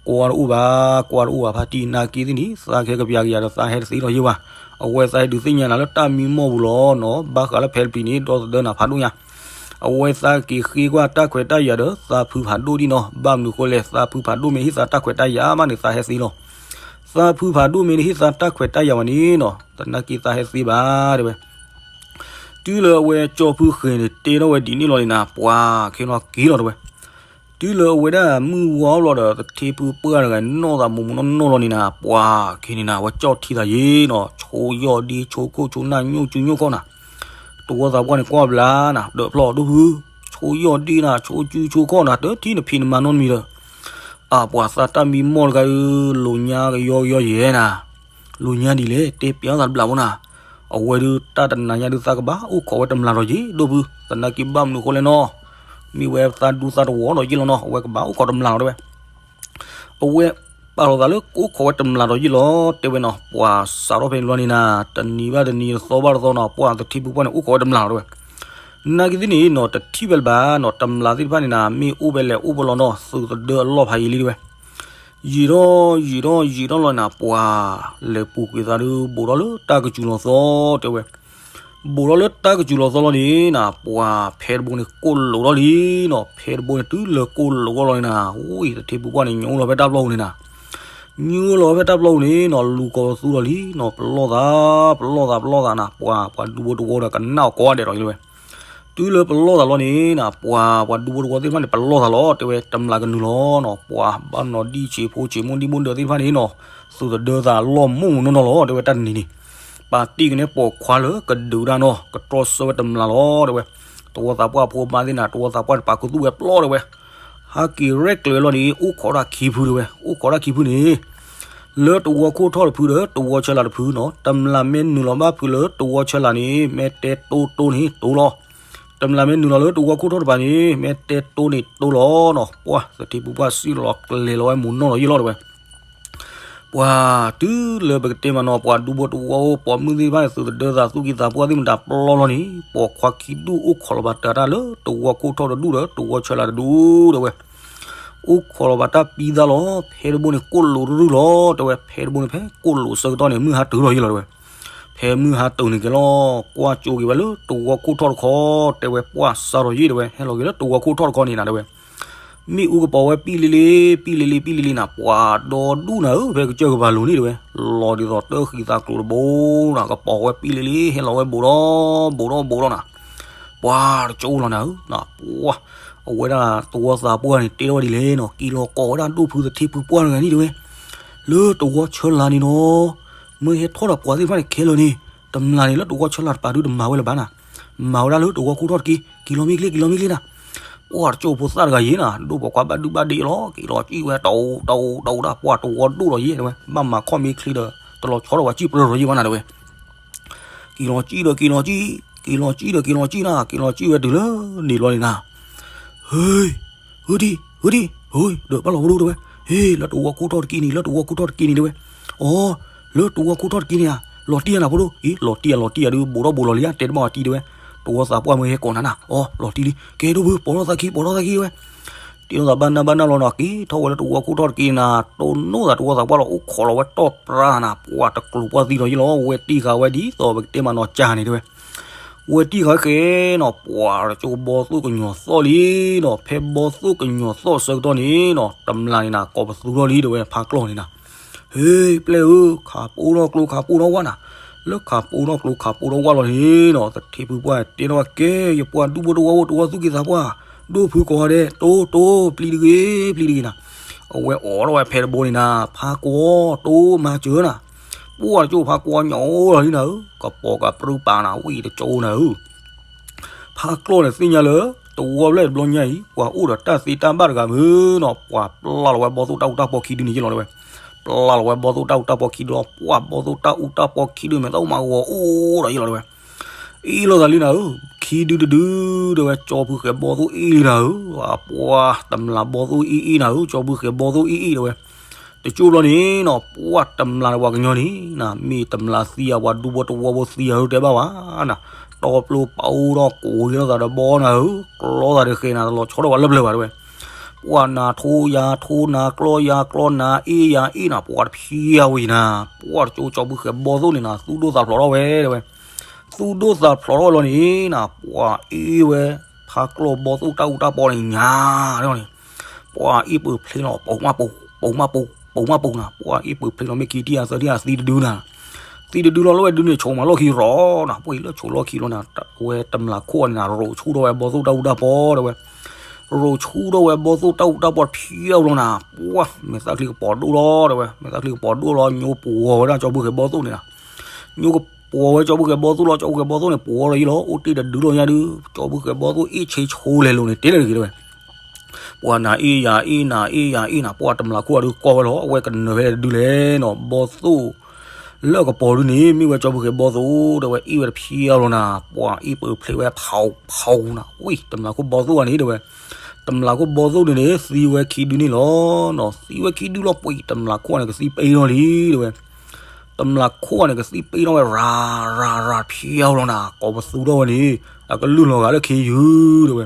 ကွၢ်တအိၣ်ဘၣ်, ကွၢ်တအိၣ်ဘၣ် ဖါတံၢ်, နၢ်က့သ့ၣ်န့ၣ် သးကဟဲကပျးကယၤဒီး သးဟဲတသ့လီၤယဲဘၣ်. အဝဲသးဟဲဒုးသ့ၣ်ညါနၤလၢတၢ်မံမီၢ်ပူၤလီၤနီၤ, ဘၣ်ဃးလၢဖဲတပျံၤန့ၣ် ဒီသဒၢနၤဖးဒိၣ်ညါ, အဝဲသးက့ၤဃ့ကွၢ်တၢ်ခွဲးတၢ်ယာ်ဒီးသးဖုဖးဒိၣ်ဒံးနီၤ, ဘၣ်မနုၤဃိလဲၣ် သးဖုဖးဒိၣ်မ့ၢ်ဟ့ၣ်သးတၢ်ခွဲးတၢ်ယာ်မးန့ၣ် သးဟဲသ့လီၤ. သးဖုဖးဒိၣ်မ့ၢ်တဟ့ၣ်သးတၢ်ခွဲးတၢ်ယာ်ဘၣ်န့ၣ်နီၤ, သနာ်က့သးဟဲသ့ဘၣ်တဲဝဲ. တုၤလၢအဝဲကၠီဖုဃဲၤန့ၣ် တဲထီၣ်ဝဲဒ်န့ၣ်လီၤန့ၣ်နၤ, ပှၤခ့နီၤက့ၤလီၤတဲဝဲ. တုၤလၢအဝဲဒၣ်မုၢ်ဝါဘျီဒီး သထ့ဖုပှၢ်တဂၤနီၢ်သးမူးမူးနီၢ်နီၢ်လီၤန့ၣ်နၤ, ပှၤခ့န့ၣ်နၤ အဝဲကၠီၣ်ထံသးယ့နီၤ, ဆိယီၣ်ဒ့ဆိခိၣ်ဆိနၢ်ညိၣ်စုညိၣ်ခီၣ်နၤ, တဝီသးပှၢ်န့ၣ်ကွၢ်ဘျါနၤ ဒၢးဖျီၣ်ဒိၣ်ဖု, ဆိယီၣ်ဒ့နၤ ဆိစုဆိခီၣ်နၤ တထံၣ်နဖံးနမၤနီတမံၤဒီး, အပှၤသးတၢ်မံမီၢ်တဂၤဒုး လိာ်ညါကယီကယီယဲနၤ, လိာ်ညါဒ်လဲၣ် တဲပျးသးတဘျီဖိနၤ, အဝဲဒုးတၢ်တနၤညါဒုးသးကဘၣ်အိၣ်ခိးဝဲတမျးဒီးယ့ ဒိၣ်ဖု, သနာ်က့ဘၣ်မနုၤဃိလဲၣ်နီၤ, မ့ၢ်ဝဲသးဒူသးတဝီဒီးယ့လီၤနီၤ, အဝဲကဘၣ်အိၣ်ခိးတမျးလီၤတဲဝဲ. အဝဲပာ်လီၤသးလၢကအိၣ်ခိးဝဲတမျးဒီးယ့လီၤတဲဝဲနီၤ, ပှၤစးထီၣ်ဖဲန့ၣ်လီၤန့ၣ်နၤ, တနံၤဘၣ်တနံၤ တသီဘၣ်တသီနီၤ, ပှၤသထ့ဖုပှၢ်န့ၣ် အိၣ်ခိးဝဲတမျးလီၤတဲဝဲ. နာ်က့သ့ၣ်န့ၣ်နီၤ တထံၣ်ဝဲလၢၤဘၣ်နီၤ, တမျးသ့ၣ်တဖၣ်န့ၣ်နၤ မ့ၢ်အိၣ်ဖဲလဲၣ်အိၣ်ဖဲလဲၣ်နီၤ သုးသဒၢအလီၢ်ဖးယံာ်လံတဲဝဲ. ယံာ်ထီၣ်ယံာ်ထီၣ်ယံာ်ထီၣ်လီၤနၤ, ပှၤလဲၤပူၤကွံာ်သးဒုး ဘူးထီၣ်လၢတၢ်ကစူၤလီၤသီတဲဝဲ. ဘူးထီၣ်လၢတၢ်ကစူၤလီၤသီလီၤန့ၣ်နၤ, ပှၤဖဲတဘိန့ၣ်ကိၢ်လိာ်ထီၣ်လံနီၤ, ဖဲတဘိန့ၣ်တုၤလၢကိၢ်လိာ်ထီၣ်လီၤန့ၣ်နၤ, ဝံသထ့ဖုပှၢ်န့ၣ် ညိလီၤဖဲတၢ်ပျီပူၤန့ၣ်နၤ, ညိလီၤဖဲတၢ်ပျီပူၤန့ၣ်နီၤ လူၤကိးပသူလီၤလံနီၤ, ပလီၢ်သး ပလီၢ်သး ပလီၢ်သးနၤ, ပှၤပှၤဒူဖိတဝီဒီးကနၣ်အီၤကိးဂၤဒဲးဒီးတဲဝဲ. တုၤလၢပလီၢ်သးလီၤန့ၣ်နၤ, ပှၤပှၤဒူဖိတဝီသ့ၣ်တဖၣ်န့ၣ် ပလီၢ်သးလီၤတဲဝဲ, တမျးကနုာ်လီၤနီၤ, ပှၤဘၣ်နီၤဒံၣ်ဆံးဖိဆံးမိၢ်ဒံၣ်မိၢ်ဒၢးသ့ၣ်တဖၣ်န့ၣ်နီၤ, သုးသဒၢသးလီၢ်မိၢ်မူးနီၢ်နီၢ်လီၤတဲဝဲ, တၢ်တနံၤန့ၣ် ပာ်တ့ၢ်ကနဲပိာ်ခွါလၢကဒုးတၢ်နီၤ, ကတြီဆၢဝဲတမျးလီၤတဲဝဲ. တဝီသးပှၢ်ဖိမါသ့ၣ်နၤ, တဝီသးပှၢ်န့ၣ် ပာ်ခူသူၣ်ဝဲပျီတဲဝဲ. ဟးက့ၤရဲၣ်ကျဲၤလီၤန့ၣ် အိၣ်ခိးတၢ်ခံဖုတဲဝဲ, အိၣ်ခိးတၢ်ခံဖုန့ၣ် လၢတဝီခိၣ်ထီၣ်တဖုဒီး တဝီဆၢလာ်တဖုနီၤ, တမျးမ့ၢ်နုာ်လီၤဘၣ်ဖုလၢတဝီဆၢလာ်န့ၣ် မ့ၢ်တဲတိတိန့ၣ်တိလီၤ. တမျးမ့ၢ်နုာ်လီၤလၢတဝီခိၣ်ထီၣ်တဖုန့ၣ် မ့ၢ်တဲတိန့ၣ်တိလီၤနီၤ, ပှၤသထ့ဖုပှၢ်စံၣ်လီၤကျဲၤလီၤဝဲမူးနီၢ်လီၤယ့ၢ်လီၤတဲဝဲ. ပှၤတုၤလၢပကတဲမးနီၤ, ပှၤဒူဖိတဝီဖိ ပိာ်မုၣ်သ့ၣ်တဖၣ်န့ၣ် သုးသဒၢသးသူၣ်ကံၢ်သးပှၢ်သ့ၣ်မတၤပျီလီၤန့ၣ်, ပိာ်ခွါခံဒူၣ်အိၣ်ခိးလီၤဘၣ်တၢ်တၢ်လၢတဝီခိၣ်ထီၣ်တဒူၣ်ဒီး တဝီဆၢလာ်တဒူၣ်တဲဝဲ. အိၣ်ခိးလီၤဘၣ်တၢ်ပံသးလီၤ, ဖဲတဘိန့ၣ်ကိၢ်လိာ်တရူၢ်လီၤတဲဝဲ, ဖဲတဘိန့ၣ်ဖဲကိၢ်လိာ်ဆၢကတီၢ်န့ၣ် မုၢ်ဟါတုၤလီၤယ့ၢ်လီၤတဲဝဲ. ဖဲမုၢ်ဟါတုၤန့ၣ်က့ၤလီၤ, ကွၢ်ကၠိက့ၤဝဲလၢတဝီခိၣ်ထီၣ်တခီတဲဝဲ, ပှၢ်စးထီၣ်ယ့ၢ်တဲဝဲ, ဟဲလီၤက့ၤလၢတဝီခိၣ်ထီၣ်တခီန့ၣ်နၤတဲဝဲ. မ့ၣ်အူကပီၤဝဲပံၣ်လံလံ, ပံၣ်လံလံ ပံၣ်လံလံနၤ, ပှၤဒီဒူၣ်နၤဧၢ, ဖဲကစၢၢ်ကပၤလိၤန့ၣ်တဲဝဲ, လီၤဒ်သိးတၢ်ဃံသးကျိၤတဘိနၤ, ကပီၤဝဲပံၣ်လံလံ ဟဲလီၤဝဲဘူးဒီးဘူးဒီးဘူးဒီးနၤ, ပှၤတကၠိလီၤနၤဧၢ, ပှၤ အဝဲဒၣ်တဝီသးပှၢ်န့ၣ် တဲထီၣ်ဝဲဒ်လဲၣ်နီၤ, က့ၤလီၤကိးဝဲဒၣ်ဒိၣ်ဖုသထ့ဖုပှၢ်တဂၤန့ၣ်တဲဝဲ, လၢတဝီဆၢလာ်န့ၣ်နီၤ, မ့ၢ်ဟဲထီၣ်ဒီးပှၤသ့ၣ်တဖၣ်န့ၣ်ခဲလၢာ်န့ၣ်, တမျးန့ၣ်လၢတဝီဆၢလာ်တပၤဒုးတမၤဝဲလၢၤဘၣ်နၤ, မၤဝဲဒၣ်လၢတဝီခိၣ်ထီၣ်တက့ၢ်, က့ၤလီၤမ့ၢ်ချ့ က့ၤလီၤမ့ၢ်ချ့နၤ. ပှၤတကၠိဖိသၣ်တဂၤယ့ၢ်နၤ, ဒိၣ်ပိာ်ခွါဘၣ်ဒုဘၣ်ဒ့လီၤ, က့ၤလီၤစံၣ်ဝဲတအိၣ်တအိၣ်ဒၣ်, ပှၤတဝီဒိၣ်လီၤယ့ၢ်တဲဝဲ, ဘၣ်မၤခီၣ်မ့ၢ်ချ့ဒီး တလီၤဆီဒီးပှၤစံၣ်ပြၢလီၤယ့ၢ်ဘၣ်နၤတဲဝဲ. က့ၤလီၤစံၣ်ဒီးက့ၤလီၤစံၣ်, က့ၤလီၤစံၣ်ဒီးက့ၤလီၤစံၣ်နၤ, က့ၤလီၤစံၣ်ဝဲတုၤလၢန့ၣ်ဘျီန့ၣ်နၤ, ဟ့, ဟ့ဒံ, ဟ့ဒံ, ဟ့, ဒီးဘၣ်လီၤဝဲဒိၣ်တဲဝဲ, ဟ့, လၢတဝီခိၣ်ထီၣ်တက့ၢ်န့ၣ်, လၢတဝီခိၣ်ထီၣ်တက့ၢ်န့ၣ်တဲဝဲ, အိ, လၢတဝီခိၣ်ထီၣ်တက့ၢ်န့ၣ်ဧါ, လီၤတံၢ်ဧါနၤဖိဒိၣ်, အ့ လီၤတံၢ်ဧါ လီၤတံၢ်ဧါဒုး ဘူးထီၣ်ဘူးလီၤလံဧါ, တဲတဘၣ်အီၤတံၢ်တဲဝဲ, တဝီသးပှၢ်မ့ၢ်ဟဲကိးနၤနၤ, အိ, လီၤတံၢ်လံ, ကဲဒိၣ်ဖု ပိာ်ထီၣ်သးခံ ပိာ်ထီၣ်သးခံဝဲ တ့ထီၣ်သးဘၣ်နၢ်ဘၣ်နၢ်လီၤနီၤ, က့ၤထီၣ်ဝဲလၢ တဝီခိၣ်ထီၣ်တက့ၢ်နၤ, တိၢ်နီၣ်သးတဝီသးပှၢ်လီၤ, အိၣ်ခိးလီၤဝဲတီၢ်ပြါနၤ, ပှၤတကျိၤပှၢ်သံလီၤယ့ၢ်လီၤ, ဝဲတံၢ်ဃာ်ဝဲဒ်သိးပကတဲမးနီၤ ကၢ်န့ၣ်တဲဝဲ, ဝဲတံၢ်ဃာ်ဝဲဃဲနီၤ, ပှၤတကၠိဘီသိၣ်ကညီၤသီၣ်လံနီၤ, ဖဲဘီသိၣ်ကညီၤသီၣ်ဆၢကတီၢ်န့ၣ်နီၤ, တမျးန့ၣ်နၤ ကိးပသူထီၣ်လံတဲဝဲ, ဖါကျီၢ်န့ၣ်နၤ ဟ့ ပျဲၢ်ဧၢ, ခးပိၢ်ထီၣ်ကျိခးပိၢ်ထီၣ်ဝၣ်နၤ, လၢခးပိၢ်ထီၣ်ကျိခးပိၢ်ထီၣ်ဝၣ်လီၤန့ၣ်နီၤ, သထ့ဖုပှၢ်တဲထီၣ်ဝဲကဲ, ယပှၤဒူဖိတဝီဖိ တဝီသူၣ်က့သးပှၢ်, ဒိၣ်ဖုကိးဂၤဒဲး, တိၢ်တိၢ် ပျံၤတဂ့ၤ ပျံၤတဂ့ၤနၤ, အဝဲအိးထီၣ်ဝဲဖဲတဘိန့ၣ်နၤ, ဖါကွီၤ တိၢ်မၤစၢၤနၤ, ပှၤတကၠိဖါကွီၤညိးလီၤလံနၤဧၢ, ကပိာ်ကပြုၢ်ပာ်နၤ ဝံတကၠိနၤဧၢ ဖါကျီၢ်န့ၣ် သ့ၣ်ညါလၢ တဝီဖျၢၣ်တဘျီညါအံၤ ပှၤအိၣ်ဒီးတၢ်သ့တၢ်ဘၣ်တဂၤမ့ၢ်နီၤ, ပှၤပျၢ်လီၤဝဲဘီသိၣ်တၢ်အူတၢ်ပီခံဒုန့ၣ်ယ့ၢ်လီၤတဲဝဲ, ပျၢ်လီၤဝဲဘီသိၣ်တၢ်အူတၢ်ပီခံဒုလီၤ, ပှၤဘီသိၣ်တၢ်အူတၢ်ပီခံဒုမဲာ်သၣ်အိၣ်မးဂီၤအိၣ်ဒီးယ့ၢ်လီၤတဲဝဲ, အ့ၣ်လိာ်သးလံနၤဧၢ, ခံဒုတဒုတဲဝဲ, ကၠီဖုဃဲၤဘီသိၣ်အ့ၣ်လံနၤဧၢ, ပှၤတမျးဘီသိၣ်အ့ၣ်အ့ၣ်နၤဧၢ, ကၠီဖုဃဲၤဘီသိၣ်အ့ၣ်အ့ၣ်တဲဝဲ တကၠိဘျီန့ၣ်နီၤ, ပှၤတမျးန့ၣ်ပှၤကညီန့ၣ်နၤ, မ့ၢ်တမျးသံဧါ ပှၤဒူဖိတဝီဖိသံဧါ တဲဘၣ်ဝဲနၤ, တီပျိပအိၣ်ထီၣ်ကိးဝဲလိာ်သးဒီးဘီနၤဧၢ, ကျီသးဒီးဃဲၤနၤ တလီၤဆီဒီးပှၤလၢပျၢၤဘၣ်တဲဝဲ, ပှၤနၤထိယၤထိ နၤကျီယၤကျီ နၤအ့ၣ်ယၤအ့ၣ်နၤ ပှၤတဖျဲဝဲအံၤနၤ, ပှၤတကၠိကၠီဖုဃဲၤဘီသိၣ်န့ၣ်နၤ သူၣ်ဒိၣ်သးဖျိးထီၣ်ဝဲတဲဝဲ, သူၣ်ဒိၣ်သးဖျိးထီၣ်ဝဲလီၤန့ၣ်နၤ ပှၤအ့ၣ်ဝဲ ဖးကျီၢ်ဘီသိၣ်တၢ်အူတၢ်ပီန့ၣ်ညါန့ၣ်, ပှၤအ့ၣ်ပၢၢ်ဖျ့လီၤ ပိာ်မးပိာ် ပိာ်မးပိာ် ပိာ်မးပိာ်နၤ ပှၤအ့ၣ်ပၢၢ်ဖျ့လီၤမ့ၢ်ခံထံၣ်အသံတဒုနၤ, သံတဒုလီၤလၢဝဲဒုန့ၣ် ဆိးမးလီၢ်ခံရီၤနၤ, ပှၤအံၤလၢဆိးလီၢ်ခံလီၤနၤ, ဝဲတမျးခိၣ်န့ၣ်နၤ ရိးဆူၣ်ထီၣ်ဝဲဘီသိၣ်တၢ်အူတၢ်ပီတဲဝဲ, ရိးဆူၣ်ထီၣ်ဝဲဘီသိၣ်တၢ်အူတၢ်ပီတဖျဲလီၤနၤ, ပှၤမဲာ်သၣ်ချံကပီၤဒိၣ်လီၤတဲဝဲ, မဲာ်သၣ်ချံကပီၤဒိၣ်လီၤ ညိပှီၤဝဲဒၣ်ကၠီဖုဃဲၤဘီသိၣ်န့ၣ်နၤ, ညိကပှီၤဝဲကၠီဖုဃဲၤဘီသိၣ်လီၤ ကၠီဖုဃဲၤဘီသိၣ်န့ၣ် ပှီၤလီၤယံၤလီၤ အိၣ်တ့ၢ်တဒုလီၤညါဒု, ကၠီဖုဃဲၤဘီသိၣ်အ့ၣ်ဆ့ဆိလဲၤလိာ်န့ၣ် တဲလၢတဂ့ၤတဲဝဲ ပှၤနၤအ့ၣ်ယၤအ့ၣ်နၤအ့ၣ်ယၤအ့ၣ်နၤ ပှၤတမျးခိၣ်အဒုကီၢ်ဝဲလီၤ အဝဲကနၢၤဖဲတဒုလဲၣ်နီၤ, ဘီသိၣ်လၢအကပီၤဒုန့ၣ် မ့ၢ်ဝဲကၠီဖုဃဲၤဘီသိၣ်တဲဝဲ အ့ၣ်ဝဲတဖျဲလီၤနၤ, ပှၤအ့ၣ်ပၢၢ်ဖျ့ဝဲဖးဖးနၤ, ဝံၤတမျးခိၣ်ဘီသိၣ်ဂၤန့ၣ်တဲဝဲ, တမျးခိၣ်ဘီသိၣ်န့ၣ်န့ၣ် သံဝဲခံဒုန့ၣ်လီၤနီၤ, သံဝဲခံဒုလီၤ ပှၤတမျးခိၣ်န့ၣ် ကသံပ့ၤထီၣ်လံတဲဝဲ တမျးခိၣ်န့ၣ် ကသံပ့ၤထီၣ်ဝဲ ရၤရၤရၤဖျဲလီၤနၤ, ကိးပသူထီၣ်ဝဲန့ၣ် အကလုၢ်လီၤဂာ်လၢခ့ယုၢ်တဲဝဲ,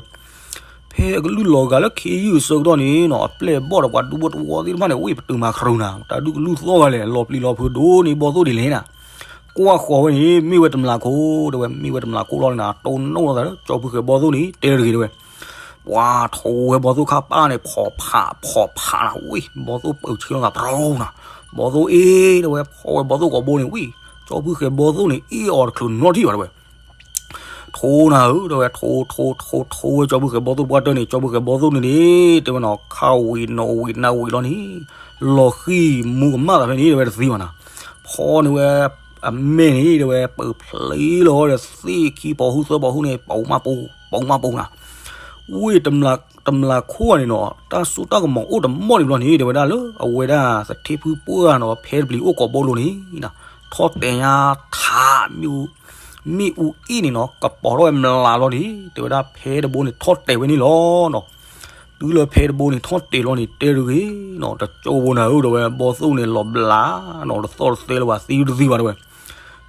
ဖဲအကလုၢ်လီၤဂာ်လၢခ့ယုၢ်အဆၢကတီၢ်န့ၣ်နီၤ အပျဲၢ်အဘီၣ်ဒီးပှၤဒူဖိတဝီသ့ၣ်တဖၣ်န့ၣ် ဝံၤပတုာ်မၤခရူနၤ တၢ်ဒုးကလုၢ်သီၣ်ဂၤလဲၣ် လီၤပျံၤလီၤဖုးဒိၣ်န့ၢ်ဘီသိၣ်ဒ်လဲၣ်နၤ, ကွၢ်ဃီၤဝဲန့ၣ် မ့ၢ်ဝဲတမျးခိၣ်တဲဝဲ မ့ၢ်ဝဲတမျးခိၣ်လီၤန့ၣ်နၤ တိၢ်နီၣ်လိာ်သးလၢကၠီဖုဃဲၤဘီသိၣ်န့ၣ် တဲတဂ့ၤတဲဝဲ ပှၤထိဝဲဘီသိၣ်ခါပၢ်န့ၣ် ဖီၣ်ဖးဖီၣ်ဖးနၤ ဝံၤ ဘီသိၣ်ပၢၢ်ဆ့လီၤသးပရီနၤ, ဘီသိၣ်အ့ၣ်တဲဝဲ ဖီဝဲဘီသိၣ်ကိာ်ဘိန့ၣ် ဝံၤ ကၠီဖုဃဲၤဘီသိၣ်န့ၣ် အ့ၣ်အီၤတချုးနီထံၣ်ဘၣ်တဲဝဲ, ထိနၤဧၢတဲဝဲ ထိထိထိထိဝဲကၠီဖုဃဲၤဘီသိၣ်ပှၢ်တၢၢ်န့ၣ် ကၠီဖုဃဲၤဘီသိၣ်န့ၣ်န့ၣ် တဲဝဲနီၤ ခါဝံၤနီၣ်ဝံၤနၤဝံၤလီၤန့ၣ် လီၤဃံၤမူကမၣ်သးဖဲန့ၣ် တဲဝဲတသံဘၣ်နၤ, ဖီန့ၢ်ဝဲ အမဲာ်န့ၣ်တဲဝဲ ပၢၢ်ဖျ့လီၤဒီးသ့ၣ်ခံပီၤဟုသၢပီၤဟုန့ၣ် ပိာ်မးပိာ် ပိာ်မးပိာ်နၤ, ဝံၤ တမျးခိၣ်ဂၤန့ၣ်နီၤ တၢ်စိတၢ်ကမီၤအိၣ်တမီၢ်ဒံးဘျီန့ၣ် တဲဝဲဒၣ်လၢအဝဲဒၣ်သထ့ဖုပှၢ်နီၤ ဖဲတပျံၤအိၣ်ကိးဘိလိၤန့ၣ် ထီၣ်တဲာ်ညါထး မ့ၣ်အူအ့ၣ်န့ၣ်နီၤ ကပီၤထီၣ်ဝဲမျးလီၤန့ၣ် တဲဝဲဒၣ်ဖဲတဘိန့ၣ်ထီၣ်တဲာ်ဝဲန့ၣ်လီၤနီၤ, တုၤလၢဖဲတဘိန့ၣ်ထီၣ်တဲာ်လီၤန့ၣ် တဲတဂ့ၤနီၤ တကၠိဖိနၤဧၢ တဲဝဲဘီသိၣ်န့ၣ်လီၤဘျးနီၤ တသီၣ်တသဲလၢၤဘၣ် သံတသံဘၣ်တဲဝဲ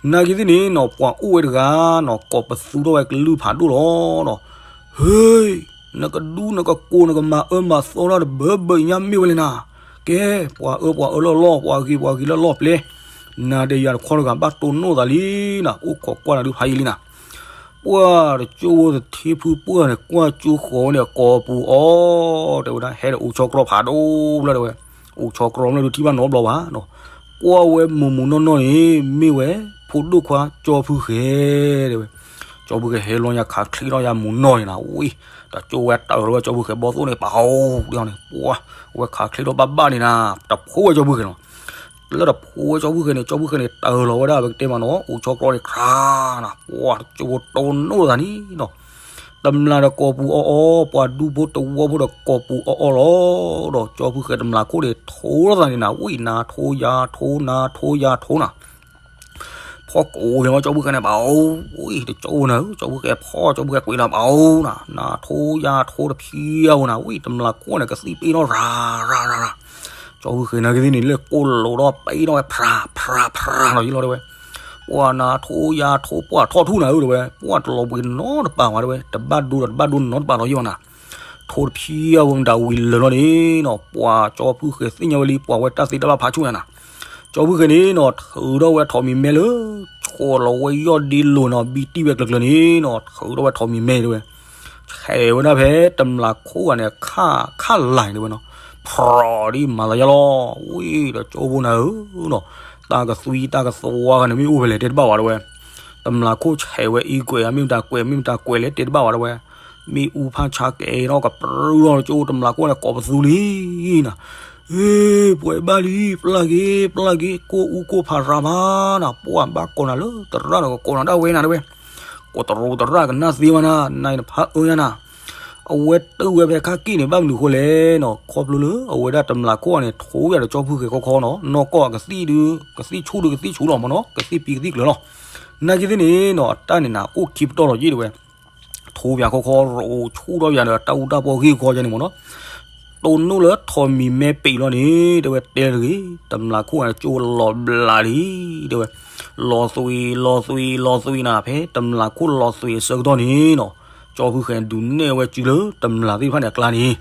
နာ်က့သ့ၣ်န့ၣ်နီၤ ပှၤအိၣ်ဝဲတဂၤနီၤ ကိးပသူထီၣ်ဝဲကလုၢ်ဖးဒိၣ်လီၤနီၤ, ဟ့ၣ် နကဒူနကကိး နကမၤအၢမၤသီတၢ်တဘၢဘၢညါမ့ၢ်ဝဲလဲၣ်နၤ, ကဲ ပှၤအၢပှၤအၢလၢလီၢ် ပှၤဂ့ၤပှၤဂ့ၤလၢလီၢ်ပျဲ, နၤဒီးယၤတခီတဂၤဘၣ်တိၢ်နီၣ်သးလံနၤ အိၣ်ခိးကွၢ်နၤဒုးဖးယံာ်လံနၤ, ပှၤတကၠိဖိသထ့ဖုပှၢ်န့ၣ် ကွၢ်ကၠိဃီၤဝဲန့ၣ် ကိးပူၤအီၤ တဲဝဲဒၣ် ဟဲဒီးအိၣ်ဆီကြီဖးဒိၣ်ဘျီတဲဝဲ, အိၣ်ဆီကြီမ့ၢ်ဒုးထံၣ်ဘၣ်နီတဘျီဘၣ်နီၤ, ကွၢ်ဝဲမုာ်မုာ်နီၢ်နီၢ်န့ၣ် မ့ၢ်ဝဲ ဖိဒိၣ်ခွါကၠီဖုဃဲၤတဲဝဲ, ကၠီဖုဃဲၤဟဲလီၤညါခးချ့ထီၣ်ယၤမုာ်နီၢ်န့ၣ်နၤ ဝံၤ တကၠိဝဲတၢ်လီၤဝဲကၠီဖုဃဲၤဘီသိၣ်န့ၣ် ပအိၣ်ဒ်န့ၣ် ပှၤ ဝဲခးချ့ထီၣ်ဘၣ်ဘၣ်န့ၣ်နၤ တဖိဝဲကၠီဖုဃဲၤနီၤ, လၢတဖိဝဲကၠီဖုဃဲၤန့ၣ် ကၠီဖုဃဲၤန့ၣ် တၢ်လီၤဝဲဒၣ် ပကတဲမးနီၤ အိၣ်ဆီကြီန့ၣ်ခရါနၤ ပှၤတကၠိဖိတိၢ်နီၣ်သးန့ၣ်နီၤ တမျးဒီးကိးပူၤအီၣ်အီၣ် ပှၤဒူဖိတဝီဖိဒီးကိးပူၤအီၣ်အီၣ်လီၤ, ဒီးကၠီဖုဃဲၤတမျးခိၣ်န့ၣ် ထိထီၣ်သးန့ၣ်နၤ ဝံၤ နၤထိယၤထိ နၤထိယၤထိနၤ, ဖီကိးဂ့ၤလီၤ ကၠီဖုဃဲၤန့ၣ် ပအိၣ် ဝံၤ တကၠိဖိနၤဧၢ ကၠီဖုဃဲၤဖီ ကၠီဖုဃဲၤကွံာ်လီၤ ပအိၣ်နၤ နၤထိယၤထိတဖျဲဖိနၤ ဝံၤ တမျးခိၣ်န့ၣ် ကသံၣ်ပ့ၤထီၣ်ရၤရၤရၤရၤ, ကၠီဖုဃဲၤနာ်က့သ့ၣ်န့ၣ် လၢကိၢ်လိာ်ဒီးပ့ၤထီၣ်ဝဲ ဖြးဖြးဖြးနီၤယံၤလီၤတဲဝဲ ပှၤနၤထိယၤထိ ပှၤထီၣ်ထူၣ်နၤဧၢတဲဝဲ ပှၤတလီၤဘှံးနီတပၤဝဲတဲဝဲ တဘၣ်ဒိဒီးတဘၣ်ဒိနီတပၤနီၤယံၤဘၣ်နၤ, ထိတဖျဲဖိမတၤဝံၤလၢာ်လီၤန့ၣ်နီၤ ပှၤကၠီဖုဃဲၤသ့ၣ်ညါဝဲလံ ပှၤဝဲတၢ်သ့တၢ်ဘၣ်ဖးဆူၣ်ညါနၤ, ကၠီဖုဃဲၤန့ၣ်နီၤ ထုးထီၣ်ဝဲထိးမံၤမဲလၢ ဆိးလီၤဝဲယီၢ်ဒ့လိၤနီၤ ဘံတံၢ်ဝဲကျၢၤကျၢၤန့ၣ်နီၤ ထုးထီၣ်ဝဲထိးမံၤမဲတဲဝဲ ဆဲးဝဲဒၣ်ဖဲတမျးခိၣ်ဂၤန့ၣ် ခါလၢ်တဲဝဲနီၤ, ဖြီးဒ်မၤသးယါလီၤ, ဝံၤဒီးကၠိဖိနၤဧၢနီၤ, တၢ်ကသွံတၢ်ကသွါဂၤန့ၣ် မ့ၢ်အိၣ်ဖဲလဲၣ်တဲတဘၣ်ဝဲတဲဝဲ, တမျးခိၣ်ဆဲးဝဲအံၤကွဲး မ့ၢ်မတၤကွဲး မ့ၢ်မတၤကွဲးလဲၣ်တဲတဘၣ်ဝဲတဲဝဲ, မ့ၣ်အူဖးဆါကဲထီၣ်ကပြုၢ်ထီၣ်ကၠိ တမျးခိၣ်န့ၣ် ကိးပသူလံနၤ, ဟ့ ပှဲၤဘၣ်လံ ပျၢ်က့ၤ ပျၢ်က့ၤ ကိၢ်အူကိၢ်ဖးရၤမးနၤ ပှၤဘၣ်ကိးနၤလၢသရၣ်ဒီးကကိးနၤဒၣ်ဝဲနၤတဲဝဲ ကိးတရူးသရၣ်ကနၣ်သ့မးနၤ နၤအံၤနဖးအၢညါနၤ, အဝဲတၢၢ်ဝဲဖဲခါက့ၣ်န့ၣ် ဘၣ်မနုၤဃိလဲၣ်နီၤ ခီဖျိလၢအဝဲဒၣ်တမျးခိၣ်န့ၣ် ထိဝဲဒီးကၠီဖုဃဲၤခီခီနီၤ နီၢ်ကီၢ်ကသံၣ်ဒုး ကသံၣ်ဆူၣ်ဒုးကသံၣ်ဆူၣ်လီၤမးနီၤ ကသံၣ်ပံကသံၣ်ကျၢၤလီၤ, နာ်က့သ့ၣ်န့ၣ်နီၤ အတၢ်န့ၣ်နၤ အိၣ်ခံပတီၢ်လီၤယ့ၣ်တဲဝဲ ထိပၠးခီခီ ရိးဆူၣ်ထီၣ်ပၠးဒီးတၢ်အူတၢ်ပီဂ့ၢ်ခီယါန့ၣ်မးနီၤ, တိၢ်နီၣ်လၢထိးမံၤမဲပံးလီၤန့ၣ် တဲဝဲတဲတဂ့ၤ, တမျးခိၣ်န့ၣ်ကၠိလီၤဘျးလံ, တဲဝဲ, လီၤသွံၣ် လီၤသွံၣ် လီၤသွံၣ်နၤ ဖဲတမျးခိၣ်လီၤသွံၣ်အဆၢကတီၢ်န့ၣ်နီၤ, ကၠီဖုဃဲၤဒုးနဲၣ်ဝဲစုလၢတမျးသ့ၣ်တဖၣ်န့ၣ်အကျါန့ၣ်,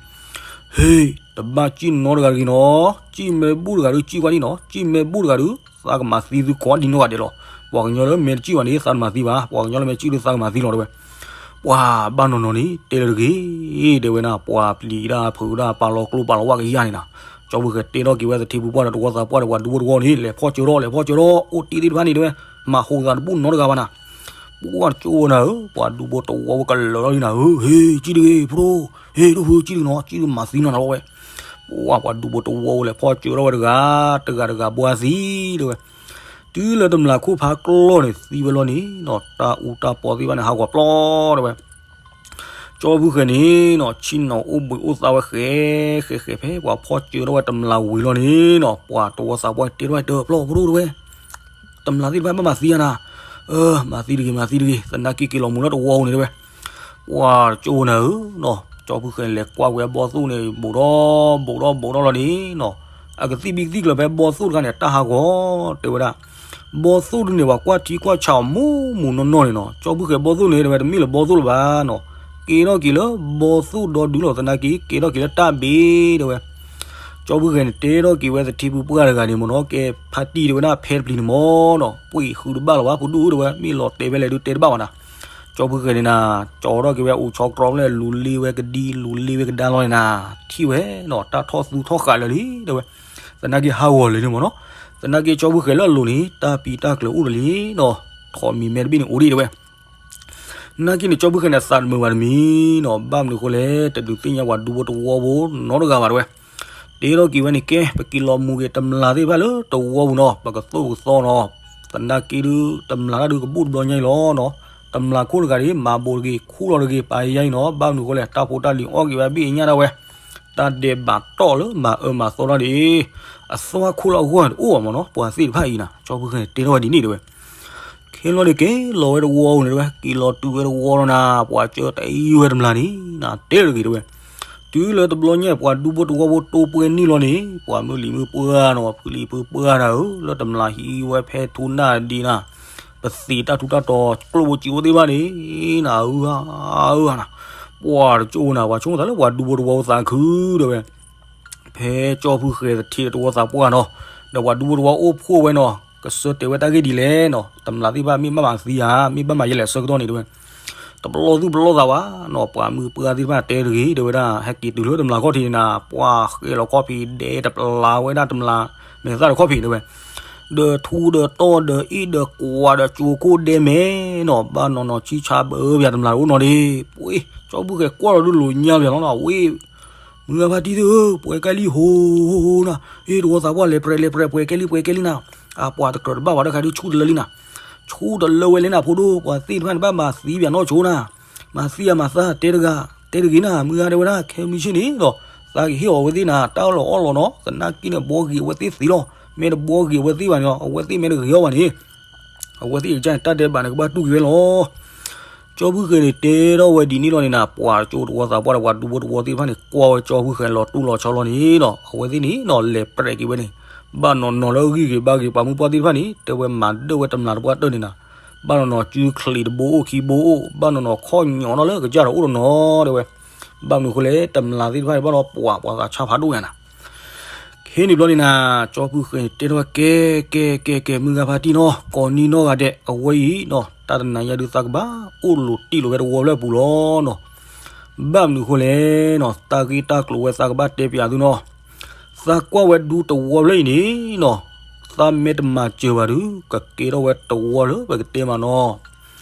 ဟ့ၣ်, တဘၣ်စံၣ်နီတဂၤတဂ့ၤနီၤ, စံၣ်မ့ၢ်ဘူၣ်တဂၤဒုး စံၣ်ကွၢ်နံၣ်နီၤ, စံၣ်မ့ၢ်ဘူၣ်တဂၤဒုး သးကမၤသံသုကိးဒံနီၢ်ဂၤဒဲးလီၤ. ပှၤကညီလၢမ့ၢ်တစံၣ်ဘၣ်န့ၣ် သးတမၤသံဘၣ်, ပှၤကညီလၢမ့ၢ်စံၣ်ဒုး သးကမၤသံလီၤ တဲဝဲ. ပှၤဘၣ်နီၢ်နီၢ်န့ၣ် တဲလၢတဂ့ၤ, တဲဝဲဒၣ် ပှၤပျံၤဒၣ်ဖုးဒၣ် ပာ်လီၤကျိပာ်လီၤဝၣ်ကယၢ်န့ၣ်နီၤ. ကၠီဖုဃဲၤတဲထီၣ်က့ၤဝဲသထံဖုပှၢ်ဒီးတဝီသးပှၢ်ဒီးပှၤဒူဖိတဝီန့ၣ် လဲၤဖီၣ်စၢၤထီၣ် လဲၤဖီၣ်စၢၤထီၣ် အိၣ်တ့ၢ်သ့ၣ်တဖၣ်န့ၣ်တဲဝဲ, မၤဟူးသးတဘူၣ်နီတဂၤဘၣ်နီၤ. ပှၤကၠိဝဲနၤဧၢ, ပှၤဒူဖိတဝီဝဲကလၢာ်လီၤလံနၤဧၢ, ဟ့ၣ် စံၣ်တဂ့ၤ ဖိဒိၣ်, ဟ့ၣ် ဒိၣ်ဖု စံၣ်တဂ့ၤနီၤ, စံၣ်တဂ့ၤ မၤသံနီၢ်နီၢ်လီၤဝဲ. ပှၤ ပှၤဒူဖိတဝီဝဲလဲၤဖီၣ်စၢၤထီၣ်ဝဲတဂၤ တဂၤတဂၤဘှါသံ တဲဝဲ. တုၤလၢတမျာ်ခိၣ်ဖးကျီၢ်န့ၣ် သံဝဲလီၤန့ၣ်နီၤ တၢ်အူတၢ်ပီသ့ၣ်တဖၣ်န့ၣ် ဟးဂီၤပျီတဲဝဲ. ကၠီဖုဃဲၤန့ၣ်နီၤ ဆ့ၣ်နီၤအိၣ်ဘှံးအိၣ်သါဝဲဃဲၤဃဲၤဃဲၤ ဖဲပှၤဖီၣ်စၢၤထီၣ်ဝဲတမျာ်ဝံၤလီၤန့ၣ်နီၤ ပှၤတဝီသးပှၢ်တဲထီၣ်ဝဲ တပျီဖိဒိၣ်တဲဝဲ, တမျာ်သ့ၣ်တဖၣ်ဘၣ်မၤသံဧါနၤ, မၤသံတဂ့ၤ မၤသံတဂ့ၤ သနာ်က့က့ၤလီၤမုာ်လၢတဝီဧိၤန့ၣ်တဲဝဲ. ပှၤကၠိဝဲနၤဧၢနီၤ, ကၠီဖုဃဲၤန့ၣ်လဲၤကွၢ်ဝဲဘီၣ်သိၣ်န့ၣ် ဘူးဒီးဘူးဒီးလီၤန့ၣ်နီၤ, အကသံၣ်ဘံကသံၣ်ကျၢၤဖဲဘီၣ်သိၣ်တခါန့ၣ် တၢ်ဟးဂီၤတဲဝဲဒၣ်. ဘီၣ်သိၣ်ဒုးန့ၣ် ပှၤကွၢ်ထံကွၢ်ဆးအီၤမူးမူးနီၢ်နီၢ်န့ၣ်နီၤ, ကၠီဖုဃဲၤဘီၣ်သိၣ်န့ၣ်တဲဝဲ တမ့ၢ်လၢဘီၣ်သိၣ်လၢၤဘၣ်နီၤ, ကဲထီၣ်က့ၤလၢဘီၣ်သိၣ်ဒီဒုလီၤ သနာ်က့ ကဲထီၣ်က့ၤလၢတၢ်ဘ့ၣ်တဲဝဲ. ကၠီဖုဃဲၤန့ၣ်တဲထီၣ်က့ၤဝဲသထံဖုပှၢ်တဂၤန့ၣ်မ့ၢ်နီၤ ကဲဖါတံၢ်တဲဝဲဒၣ် ဖဲတပျံၤန့ၣ်မ့ၢ်နီၤ ပှ့ၤဃုတဘၣ်လီၤဘၣ် ဖိဒိၣ်တဲဝဲ မ့ၢ်လီၤတဲာ်ဖဲလဲၣ်ဒုးတဲတဘၣ်ဘၣ်နၤ. ကၠီဖုဃဲၤန့ၣ်နၤ ကၠီထီၣ်က့ၤဝဲအိၣ်ဆီတြီဖျဲၣ် လူၤလ့ဝဲကဒံ လူၤလ့ဝဲကဒါလီၤန့ၣ်နၤ, ထံၣ်ဝဲနီၤ တၢ်ထီၣ်သူထီၣ်ဃာ်လၢာ်လံတဲဝဲ. သနာ်က့ဟးဂီၤလၢာ်န့ၣ်မ့ၢ်နီၤ, သနာ်က့ကၠီဖုဃဲၤလၢအလိၤန့ၣ် တၢ်ပံတၢ်ကျၢၤအိၣ်ဒီးလံနီၤ, ထိးမံၤမဲတဘ့ၣ်န့ၣ်အိၣ်ဒံးတဲဝဲ. နာ်က့န့ၣ် ကၠီဖုဃဲၤန့ၣ် သးတမုာ်ဘၣ်တမံၤနီၤ, ဘၣ်မနုၤအဃိလဲၣ် တဒုးသ့ၣ်ညါပှၤဒူဖိတဝီဖိနီတဂၤဘၣ်တဲဝဲ. တဲထီၣ်က့ၤဝဲန့ၣ် ကဲပက့ၤလီၤမူၤက့ၤတမျာ်သ့ၣ်တဖၣ်လၢတဝီပူၤနီၤ, ပကသိၣ်ပကသီနီၤ, သနာ်က့ဒုး တမျာ်တၢ်ဒုးကဘူၣ်တဘျီညါအံၤလီၤနီၤ, တမျာ်ခိၣ်တဂၤဒ် မၤဘိးတဂ့ၤ ခူၣ်လီၤတဂ့ၤ ပာ်ယါအံၤနီၤ, ဘၣ်မနုၤအဃိလဲၣ် တၢ်ဖိတၢ်လံၤအီၣ်က့ၤဝဲဘ့ၣ်အညၣ်ဒၣ်ဝဲ တၢ်ဒဲးဘးတီၢ်လၢမၤအၢမၤသီတၢ်ဒ်အံၤ, အသွၣ်ခိၣ်လၢအဂီၢ်န့ၣ်တအိၣ်ဘၣ်မ့ၢ်နီၤ, ပှၤသ့ၣ်တဖၣ်အံၤနၤ, ကၠီဖုဃဲၤန့ၣ်တဲထီၣ်ဝဲဒ်န့ၣ်တဲဝဲ. ခဲလီၤန့ၣ်က့ၤလီၤဝဲတဝီပူၤန့ၣ်တဲဝဲ, က့ၤလီၤတုၤဝဲတဝီလီၤနၤ, ပှၤကၢတအံၤဝဲတမျာ်န့ၣ်နၤ, တဲတဂ့ၤတဲဝဲ. တုၤလၢတဘျီညါ ပှၤဒူဖိတဝီဖိတိၢ်ပှဲၤန့ၢ်လီၤန့ၣ် ပှၤမုၢ်လံၤမုၢ်ပှၢ်နီၤ, ဖုလံၤဖုပှၢ်နၤဧၢ, လၢတမျာ်ဟံးဝဲဖဲထူနၢ်ဒံးနၤ, ပသံးတၢ်ထူတၢ်တီၤ ကျိၣ်ဖိစ့ဖိသ့ၣ်တဖၣ်န့ၣ်နၤ, အၢ အၢ နၤ, ပှၤတကၠိၣ်နၤ, ပှၤဆိကမိၣ်သးလၢပှၤဒူဖိတဝီဖိသးခုတဲဝဲ. ဖဲကၠီဖုဃဲၤသထံးတဝီသးပှၢ်နီၤ, ဒီးပှၤဒူဖိတဝီအိၣ်ဖှိၣ်ဝဲနီၤ, ကဆၢတဲာ်ဝဲတၢ်ဂ့ၢ်ဒ်လဲၣ်နီၤ, တမျာ်သ့ၣ်တဖၣ်မ့ၢ်ဘၣ်မၤသံဧါ, မ့ၢ်ဘၣ်မၤယဲလဲၣ်အဆၢကတီၢ်န့ၣ်တဲဝဲ. တပလီၢ်သူၣ်ပလီၢ်သးဘၣ်နီၤ, ပှၤမုၢ်ပှၢ်သ့ၣ်တဖၣ်တဲတဂ့ၤတဲဝဲဒၣ်, ဟဲက့ၤတုၤလၢတမျာ်ခီၣ်ထံးန့ၣ်နၤ, ပှၤဃဲလီၤခီၣ်ဖံးဒဲးတပျးဝဲဒၣ်တမျာ်မဲာ်သၣ်တခီၣ်ဖံးတဲဝဲ. ဒီးထူဒီးတီၢ်ဒီးအ့ၣ်ဒီးကွၢ်ဒီးကၠိခိၣ်ဒဲမဲာ်နီၤ, ဘၣ်နီၤနီၤဆံၣ်ဆါဘၢပၠးတမျာ်တအိၣ်နီၤဒ့ၣ်, ပှ့ၤ ကၠီဖုဃဲၤကွၢ်လီၤဒုးလိာ်ညါပၠးလီၤနီၤ, ဝ့ၢ် မုၢ်ဂၤဖါတံၢ်သုဧၢ, ပှဲၤကဲလံဟိနၤ, အ့ တဝီသးပှၢ်လဲၤပြဲးလဲၤပြဲး ပှဲၤကဲလံ ပှဲၤကဲလံနၤ, အပှၤတကြၢးတဘၣ်ဝဲတခါဒုးဆူၣ်တလၢလံနၤ, ဆူၣ်တလၢဝဲလဲၣ်နၤဖိဒိၣ်, ပှၤသ့ၣ်တဖၣ်န့ၣ်ဘၣ်မၤသံပၠးနီၢ်ဆိနၤ, မၤသံဧါမၤသးတဲတဂၤ, တဲတဂ့ၤနၤ, မုၢ်ဂၤတဲဝဲဒၣ် ခဲမုၢ်ဆ့ၣ်န့ၣ်ဒီး သးကဟ့ၣ်အီၤဝဲသ့ၣ်နၤ, တၢ်အီၣ်လီၤအီလီၤနီၤ, သနာ်က့န့ၣ် ဘှီဂ့ၤအဝဲသ့ၣ်သ့လီၤ, မ့ၢ်တဘှီဂ့ၤအဝဲသ့ၣ်ဘၣ်န့ၣ် အဝဲသ့ၣ်မ့ၢ်တဂ့ၤအီၤဘၣ်န့ၣ် အဝဲသ့ၣ်ကစၢ်န့ၣ် တၢ်ဒဲးဘးန့ၣ် ကဘၣ်တူၢ်က့ၤဝဲလီၤ. ကၠီဖုဃဲၤန့ၣ် တဲထီၣ်ဝဲဒ်န့ၣ်လီၤန့ၣ်နၤ, ပှၤကၠိတဝီသးပှၢ်ဒီးပှၤဒူဖိတဝီသ့ၣ်တဖၣ်န့ၣ် ကွၢ်ဝဲကၠီဖုဃဲၤလီၤတူၢ်လီၤဆီလီၤန့ၣ်နီၤ, အဝဲသ့ၣ်န့ၣ်နီၤ လဲၤပြဲးက့ၤဝဲန့ၣ်, ဘၣ်နီၤနီၤလၢအဂံၢ်ဂ့ၤဘါဂ့ၤ ပှၤမုၢ်ပှၢ်သ့ၣ်တဖၣ်န့ၣ် တဲဝဲမၤဒၢၣ်ဝဲတမျာ်တပှၢ်တၢၢ်န့ၣ်နၤ, ဘၣ်နီၤနီၤစုချံးတဘိအိၣ်ခံဘိအိၣ်, ဘၣ်နီၤနီၤခီၣ်ညီၣ်ထီၣ်လၢကစၢ်ဒီးအိၣ်တနီၤတဲဝဲ, ဘၣ်မနုၤအဃိလဲၣ် တမျာ်သ့ၣ်တဖၣ်န့ၣ် ဘၣ်ဒီးပှၤ ပှၤသးဆါဖးဒိၣ်ညါနၤ ခဲန့ၣ်ဘျီန့ၣ်နၤ, ကၠီဖုဃဲၤန့ၣ် တဲထီၣ်ဝဲ ကဲ ကဲ ကဲ ကဲ မုၢ်ဂၤဖါတံၢ်နီၤ, ကိးနံၤနီၢ်ဂၤဒဲး အဝဲအံၤနီၤ တၢ်တနၤညါဒုး သးကဘၣ်အိၣ်လိၤတံၢ်လိၤဝဲတဝီဖျၢၣ်ပူၤလီၤနီၤ. ဘၣ်မနုၤအဃိလဲၣ်နီၤ, တၢ်ဂ့ၢ်တၢ်ကျိၤဝဲသးကဘၣ်တဲပၠးသုနီၤ. သးကွၢ်ဝဲဒူတဝီဖျၢၣ်အံၤန့ၣ်နီၤ, သးမ့ၢ်တမၤစၢၤဘၣ်ဒုး ကကဲထီၣ်ဝဲတဝီလၢပကတဲမးနီၤ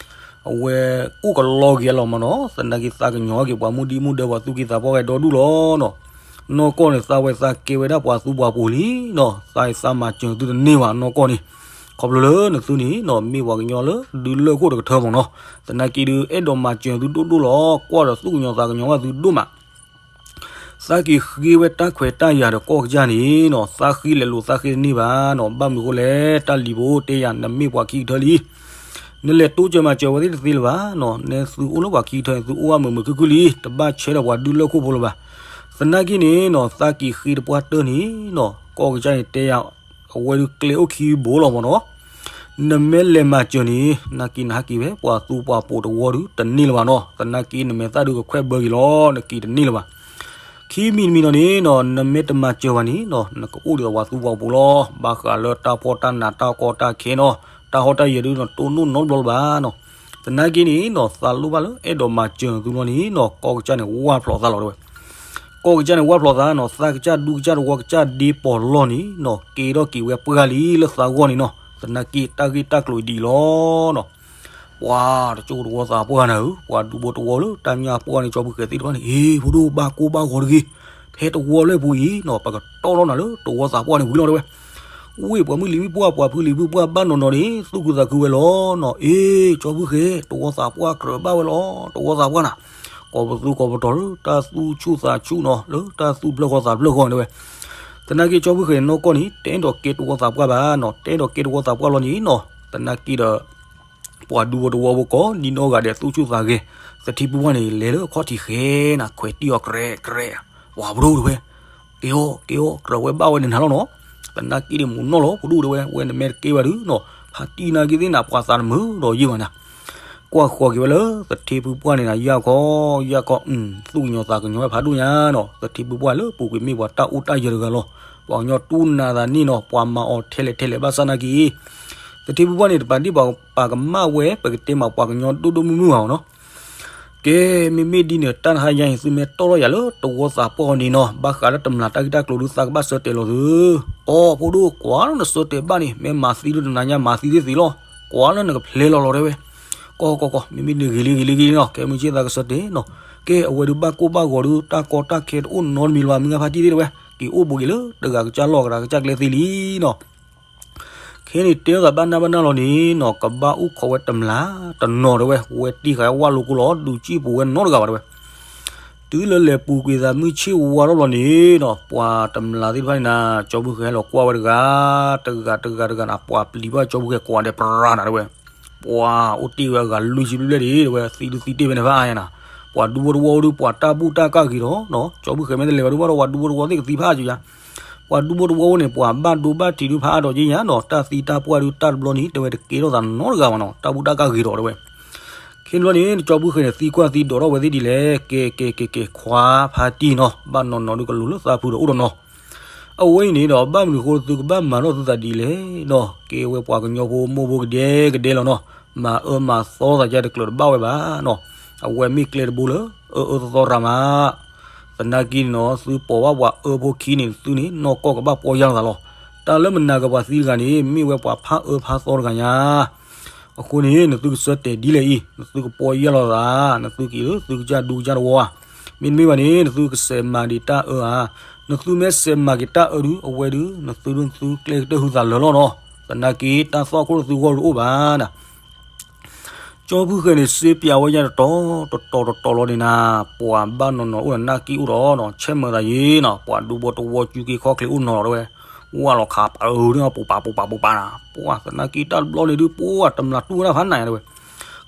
အဝဲအိၣ်ကလီက့ၤအလီၢ်မးနီၤ, သနာ်က့သးကညီၤက့ၤပှၤမုၢ်ဒံၣ်မုၢ်ဒၢပှၤသူၣ်က့သးပှၢ်ဝဲဒီဒူၣ်လီၤနီၤ. နီၢ်ကီၢ်န့ၣ် သးဝဲသးကဲဝဲဒၣ်ပှၤသူပှၤပိာ်လံနီၤ, သးအံၤသးမၤစၢၤသုတန့ၢ်ဘၣ်နီၢ်ကီၢ်န့ၣ်, ခီဖျိလၢနသုန့ၣ်နီၤ မ့ၢ်ပှၤကညီလၢဒုးလၢၢ်ခိၣ်တကထၢမးနီၤ, သနာ်က့ဒုး အဲၣ်ဒိးမၤစၢၤသုဒိၣ်ဒိၣ်လီၤ, ကွၢ်ဒီးသူၣ်ကညီၤသးကညီၤဘၣ်သုဒိၣ်မး သးက့ၤဃ့ဝဲတၢ်ခွဲးတၢ်ယာ်ဒီးကီၢ်ကစၢ်န့ၣ်နီၤ, သးဃ့လဲၤလိာ်သးဃ့တန့ၢ်ဘၣ်နီၤ, ဘၣ်မနုၤအဃိလဲၣ် တၢ်လံၤဖိတဲယၤ နမ့ၢ်ပှၤခံကထၢလံ, နလဲၤတိစၢၤမၤစၢၤဝဲသ့ၣ်တသ့လၢၤဘၣ်နီၤ, နဲသုအိၣ်လၢပှၤခံကထၢန့ၣ် သုအိၣ်ဘၣ်မုာ်မုာ်ခုၣ်ခုၣ်လံ, တဘၣ်ဆဲးဒီးပှၤဒုးလၢၢ်ခိၣ်ဖိလၢၤဘၣ်. သနာ်က့န့ၣ်နီၤ သးက့ၤဃ့တပှၢ်တၢၢ်န့ၣ်နီၤ ကီၢ်ကစၢ်န့ၣ်တဲယၤ အဝဲဒုးကျဲအိၣ်ခံဘိလီၤမးနီၤ, နမ့ၢ်လဲၤမၤစၢၤန့ၣ် နာ်က့နဟးက့ၤဖဲပှၤသူပှၤပိာ်တဝီဒုးတန့ၢ်လၢၤဘၣ်နီၤ, သနာ်က့နမဲာ်သၣ်ဒုးကခွဲးဘၢက့ၤလီၤ, နက့ၤတန့ၢ်လၢၤဘၣ်. ထံမံၤတမံၤနီၤန့ၣ်နီၤ နမ့ၢ်တမၤစၢၤဘၣ်န့ၣ်နီၤ နကအိၣ်ဒံးအဝၤသူဝၤပူၤလီၤ. ဘၣ်ဃးလၢတၢ်ဖှီၣ်တၢ်နးတၢ်ကီတၢ်ခဲနီၤ တၢ်ဟီၣ်တၢ်ယၢၤဒုးနီၤ တအိၣ်နီတဘျီလၢၤဘၣ်နီၤ. သနာ်က့န့ၣ်နီၤ သးလိၣ်ဘၣ်လၢအဲၣ်ဒိးမၤစၢၤနသုလီၤန့ၣ်နီၤ ကီၢ်ကစၢ်န့ၣ်ဝၢ်ဖျိးသးလီၤတဲဝဲ. ကီၢ်ကစၢ်န့ၣ်ဝၢ်ဖျိးသးနီၤ သးကစၢ်ဒူကစၢ်တဝီကစၢ်ဒ့ပီၢ်လီၢ်န့ၣ်နီၤ ကဲထီၣ်က့ၤဝဲပှၢ်လံလၢသးဂီၢ်န့ၣ်နီၤ. သနာ်က့တၢ်ဂ့ၢ်တၢ်ကျိၤဒ်အံၤလီၤနီၤ. ပှၤတကၠိတဝီသးပှၢ်နၤဧၢ, ပှၤဒူဖိတဝီလၢတၢ်ညၣ်ပှၢ်န့ၣ် ကၠီဖုဃဲၤသ့ၣ်တဖၣ်န့ၣ် အ့ ဖိဒိၣ် ဘၣ်ကိၢ်ဘၣ်ဂီၤတဂ့ၤ, ဖဲတဝီလၢပူၤအံၤနီၤ ပကတီၢ်ထီၣ်နၤလၢတဝီသးပှၢ်န့ၣ်ဝံၤလီၤတဲဝဲ. ဝ့ၢ်ပှၤမုၢ်လံၤမုၢ်ပှၢ် ပှၤဖုလံၤဖုပှၢ်ဘၣ်နီၢ်နီၢ်န့ၣ် သူၣ်ခုသးခုဝဲလီၤနီၤ. အ့ ကၠီဖုဃဲၤ တဝီသးပှၢ်ကြၢးဘၣ်ဝဲလီၤ တဝီသးပှၢ်နၤ. ကိးပသူကိးပတီၢ်လၢတၢ်သူၣ်ဆူၣ်သးဆူၣ်နီၤ လၢတၢ်သူၣ်ဖျၢၣ်ဃီသးဖျၢၣ်ဃီတဲဝဲ. သနာ်က့ကၠီဖုဃဲၤနီၢ်ကီၢ်န့ၣ် တအဲၣ်ဒိးကဲတဝီသးပှၢ်ဘၣ်နီၤ တအဲၣ်ဒိးကဲတဝီသးပှၢ်လီၤန့ၣ်နီၤ. သနာ်က့ဒီး ပှၤဒူဖိတဝီဖိကိး နံၤနီၢ်ဂၤဒဲးသူၣ်ဆူၣ်သးဂဲၤ သထံဖုပှၢ်န့ၣ် လဲၤလၢခီၣ်ထံးဃဲနၤ ခွဲးတံၢ်အီၤကြဲးကြဲး, ပှၤဖိဒိၣ်တဲဝဲ. ကဲအီၤ ကဲအီၤ ကြၢးဝဲဘၣ်ဝဲန့ၣ်နၤလီၤနီၤ. သနာ်က့န့ၣ်မူနီၢ်လီၤ ဖိဒိၣ်တဲဝဲ ဝဲနမ့ၢ်တကဲဘၣ်ဒုးနီၤ ဖါတံၢ်နာ်က့သ့ၣ်နၤ ပှၤသးတမုာ်ဒီးယံာ်ဘၣ်နၤ. ကွၢ်ဃီၤက့ၤဝဲလၢသထံဖုပှၢ်န့ၣ်နၤ ယၢ်ခီ ယၢ်ခီ သူၣ်ကညီၤသးကညီၤဝဲဖးဒိၣ်ညါနီၤ. သထံဖုပှၢ်လၢပူၤကွံာ်မ့ၢ်ပှၤတၢ်အိၣ်တၢ်ယၢၤတဂၤလီၤ. ပှၤကညီတူၢ်နးသးန့ၣ်နီၤ ပှၤမၤအီၤထဲလဲၣ်ထဲလဲၣ်ဘၣ်ဆၣ်နာ်က့ သထံဖုပှၢ်န့ၣ် တပာ်ဒ့ၣ်ပာ်ကမၣ်ဝဲ ပကတဲမးပှၤကညီဒိၣ်ဒိၣ်မုၢ်မုၢ်ဘၣ်နီၤ. ကဲ မ့မ့ၢ်ဒ်န့ၣ် တၢ်တဟါယါအံၤ သုမ့ၢ်တီၢ်ထီၣ်ယၤလၢတဝီသးပှၢ်အီၤန့ၣ်နီၤ ဘၣ်ဃးလၢတမျးတၢ်ဂ့ၢ်တၢ်ကျိၤဒုး သးကဘၣ်ဆၢတဲာ်လီၤသု. အိ ဖိဒိၣ် ကွၢ်လၢနဆၢတဲာ်ဘၣ်န့ၣ် မ့ၢ်မၤသံဒုးတနၤညါ မၤသံသ့ၣ်သ့ၣ်လီၤ. ကွၢ်လၢနကဖျဲးလီၤလီၤတဲဝဲ. ကီကီကီ မ့မ့ၢ်ဒ်န့ၣ်ဂ့ၤလံဂ့ၤလံဂ့ၤလံနီၤ ကဲမုၢ်ဆ့ၣ်သးကဆၢတဲာ်နီၤ. ကဲ အဝဲဒုးဘၣ်ကိၢ်ဘၣ်ဂီၤဒုး တၢ်ကီတၢ်ခဲတအိၣ်နီတမံၤလၢၤဘၣ် မုၢ်ဂၤဖါတံၢ်သ့ၣ်တဲဝဲ. က့ၤအိၣ်ဘူးက့ၤလၢတဂၤကစၢ်လီၢ် ကဂၤကစၢ်ကျဲသ့လံနီၤ. ခဲန့ၣ်တဲလိာ်သးဘၣ်နၢ်ဘၣ်နၢ်လီၤန့ၣ်နီၤ ကဘၣ်အိၣ်ခိးဝဲတမျးတနီၤတဲဝဲ, ဝဲတံၢ်ဃာ်ဝဲလီၤကိလီၤ ဒုးစံၣ်ပူၤဝဲနီတဂၤဘၣ်တဲဝဲ. တုၤလၢလဲၤပူၤကွံာ်သးမုၢ်ဆ့ၣ်ဝါထီၣ်လီၤန့ၣ်နီၤ ပှၤတမျးသ့ၣ်တဖၣ်န့ၣ်နၤ ကၠီဖုဃဲၤလီၤကွၢ်ဝဲတဂၤ တဂၤတဂၤတဂၤနၤ ပှၤပျံၤဘၣ်ကၠီဖုဃဲၤကွၢ်ဒဲးပြၤနၤတဲဝဲ. ပှၤအိၣ်တ့ၢ်ဝဲအဂၤလွံၢ်ဆံဘျဲၣ်ဘျဲၣ်ဒံးတဲဝဲ သံဒုးသံတ့ၢ်ဝဲန့ၣ်ဖးအါယါနၤ. ပှၤဒူဖိတဝီဒုး ပှၤတၢ်ဘူၣ်တၢ်ကၢ်ဂ့ၤထီၣ်နီၤ ကၠီဖုဃဲၤမ့ၢ်တလဲၤဘၣ်ဒုးဘၣ်ဒီး ပှၤဒူဖိတဝီသ့ၣ်ကသံဖးအါကယါ ပှၤဒူဖိတဝီန့ၣ် ပှၤဘၣ်ဒိဘၣ်ထံးဒုးဖးအါဒီးယ့ၣ်ညါနီၤ တၢ်သံတၢ်ပှၢ်ဒုးတၢ်တဘျီန့ၣ် တဲဝဲတကဲထီၣ်သးနီတဂၤဘၣ်နီၤ တၢ်ဘူၣ်တၢ်ကၢ်ဂ့ၤထီၣ်တဲဝဲ. ခဲန့ၣ်ဘျီန့ၣ် ကၠီဖုဃဲၤန့ၣ် သံကွၢ်သံဒိးထီၣ်ဝဲသ့ၣ်ဒ်လဲၣ် ကဲကဲကဲကဲ ခွါဖါတံၢ်နီၤ ဘၣ်နီၢ်နီၢ်ဒုးကလူးလၢသးဖုဒီးအိၣ်ဒီးနီၤ. အဝဲအံၤန့ၣ်ဒီး ဘၣ်မနုၤဃိသုကဘၣ်မၤထီၣ်သုသးဒ်လဲၣ်နီၤ ကဲဝဲပှၤကညီဖိမိၢ်ဖိကဒဲကဒဲလီၤနီၤ မၤအၢမၤသီသးယါတကျၢၤတဘၣ်ဝဲဘၣ်နီၤ. အဝဲမ့ၢ်ကျဲတဘိလၢ အၢအၢသီသီရၤမး သနာ်က့န့ၣ်နီၤ သုပိာ်ဘၣ်ပှၤအၢဖိခံန့ၣ် သုန့ၣ် နီၢ်ကီၢ်ကဘၣ်ပီၢ်ယၢ်လိာ်သးလီၤ. တၢ်လၢမနၤကပှၤသံတဂၤန့ၣ် မ့ၢ်ဝဲပှၤဖးအၢဖးသီတဂၤညါ. အဃိန့ၣ် နသုကဆၢတဲာ်ဒ်လဲၣ်အံၤ နသုကပီၢ်ယၢ်လိာ်သး နသုက့ၤလၢသုကစၢ်ဒူကစၢ်တဝီဧါ. မ့တမ့ၢ်ဘၣ်န့ၣ် နသုကစဲးမၤဒံးတၢ်အၢဧါ. နသုမ့ၢ်စဲးမၤက့ၤတၢ်အၢဒုး အဝဲဒုး နသုဒုးနသုကျဲကတၢၢ်ဟုသးလၢာ်လီၤနီၤ. သနာ်က့ တၢ်သီၣ်ခိၣ်နသုဂီၢ်ဒုးအိၣ်ဘၣ်နၤ ကၠီဖုဃဲၤန့ၣ် စ့ပၠးဝဲညါတတီၤတတီၤတတီၤလီၤန့ၣ်နၤ, ပှၤဘၣ်နီၢ်နီၢ်အိၣ်ဒီးနၢ်က့အိၣ်ဒီးနီၤ, ဆဲးမၢသးယ့နီၤ, ပှၤဒူဖိတဝီစုက့ခီၣ်ချ့အိၣ်နီၤလီၤတဲဝဲ, ဝၢ်လီၤခးပာ်အၢန့ၣ်ပူၤပာ်ပူၤပာ်နၤ, ပှၤသနာ်က့တၢ်တဘျီန့ၣ်ဒုး ပှၤတမျးတူၢ်ဝဲဒၣ်ဖးနၤတဲဝဲ,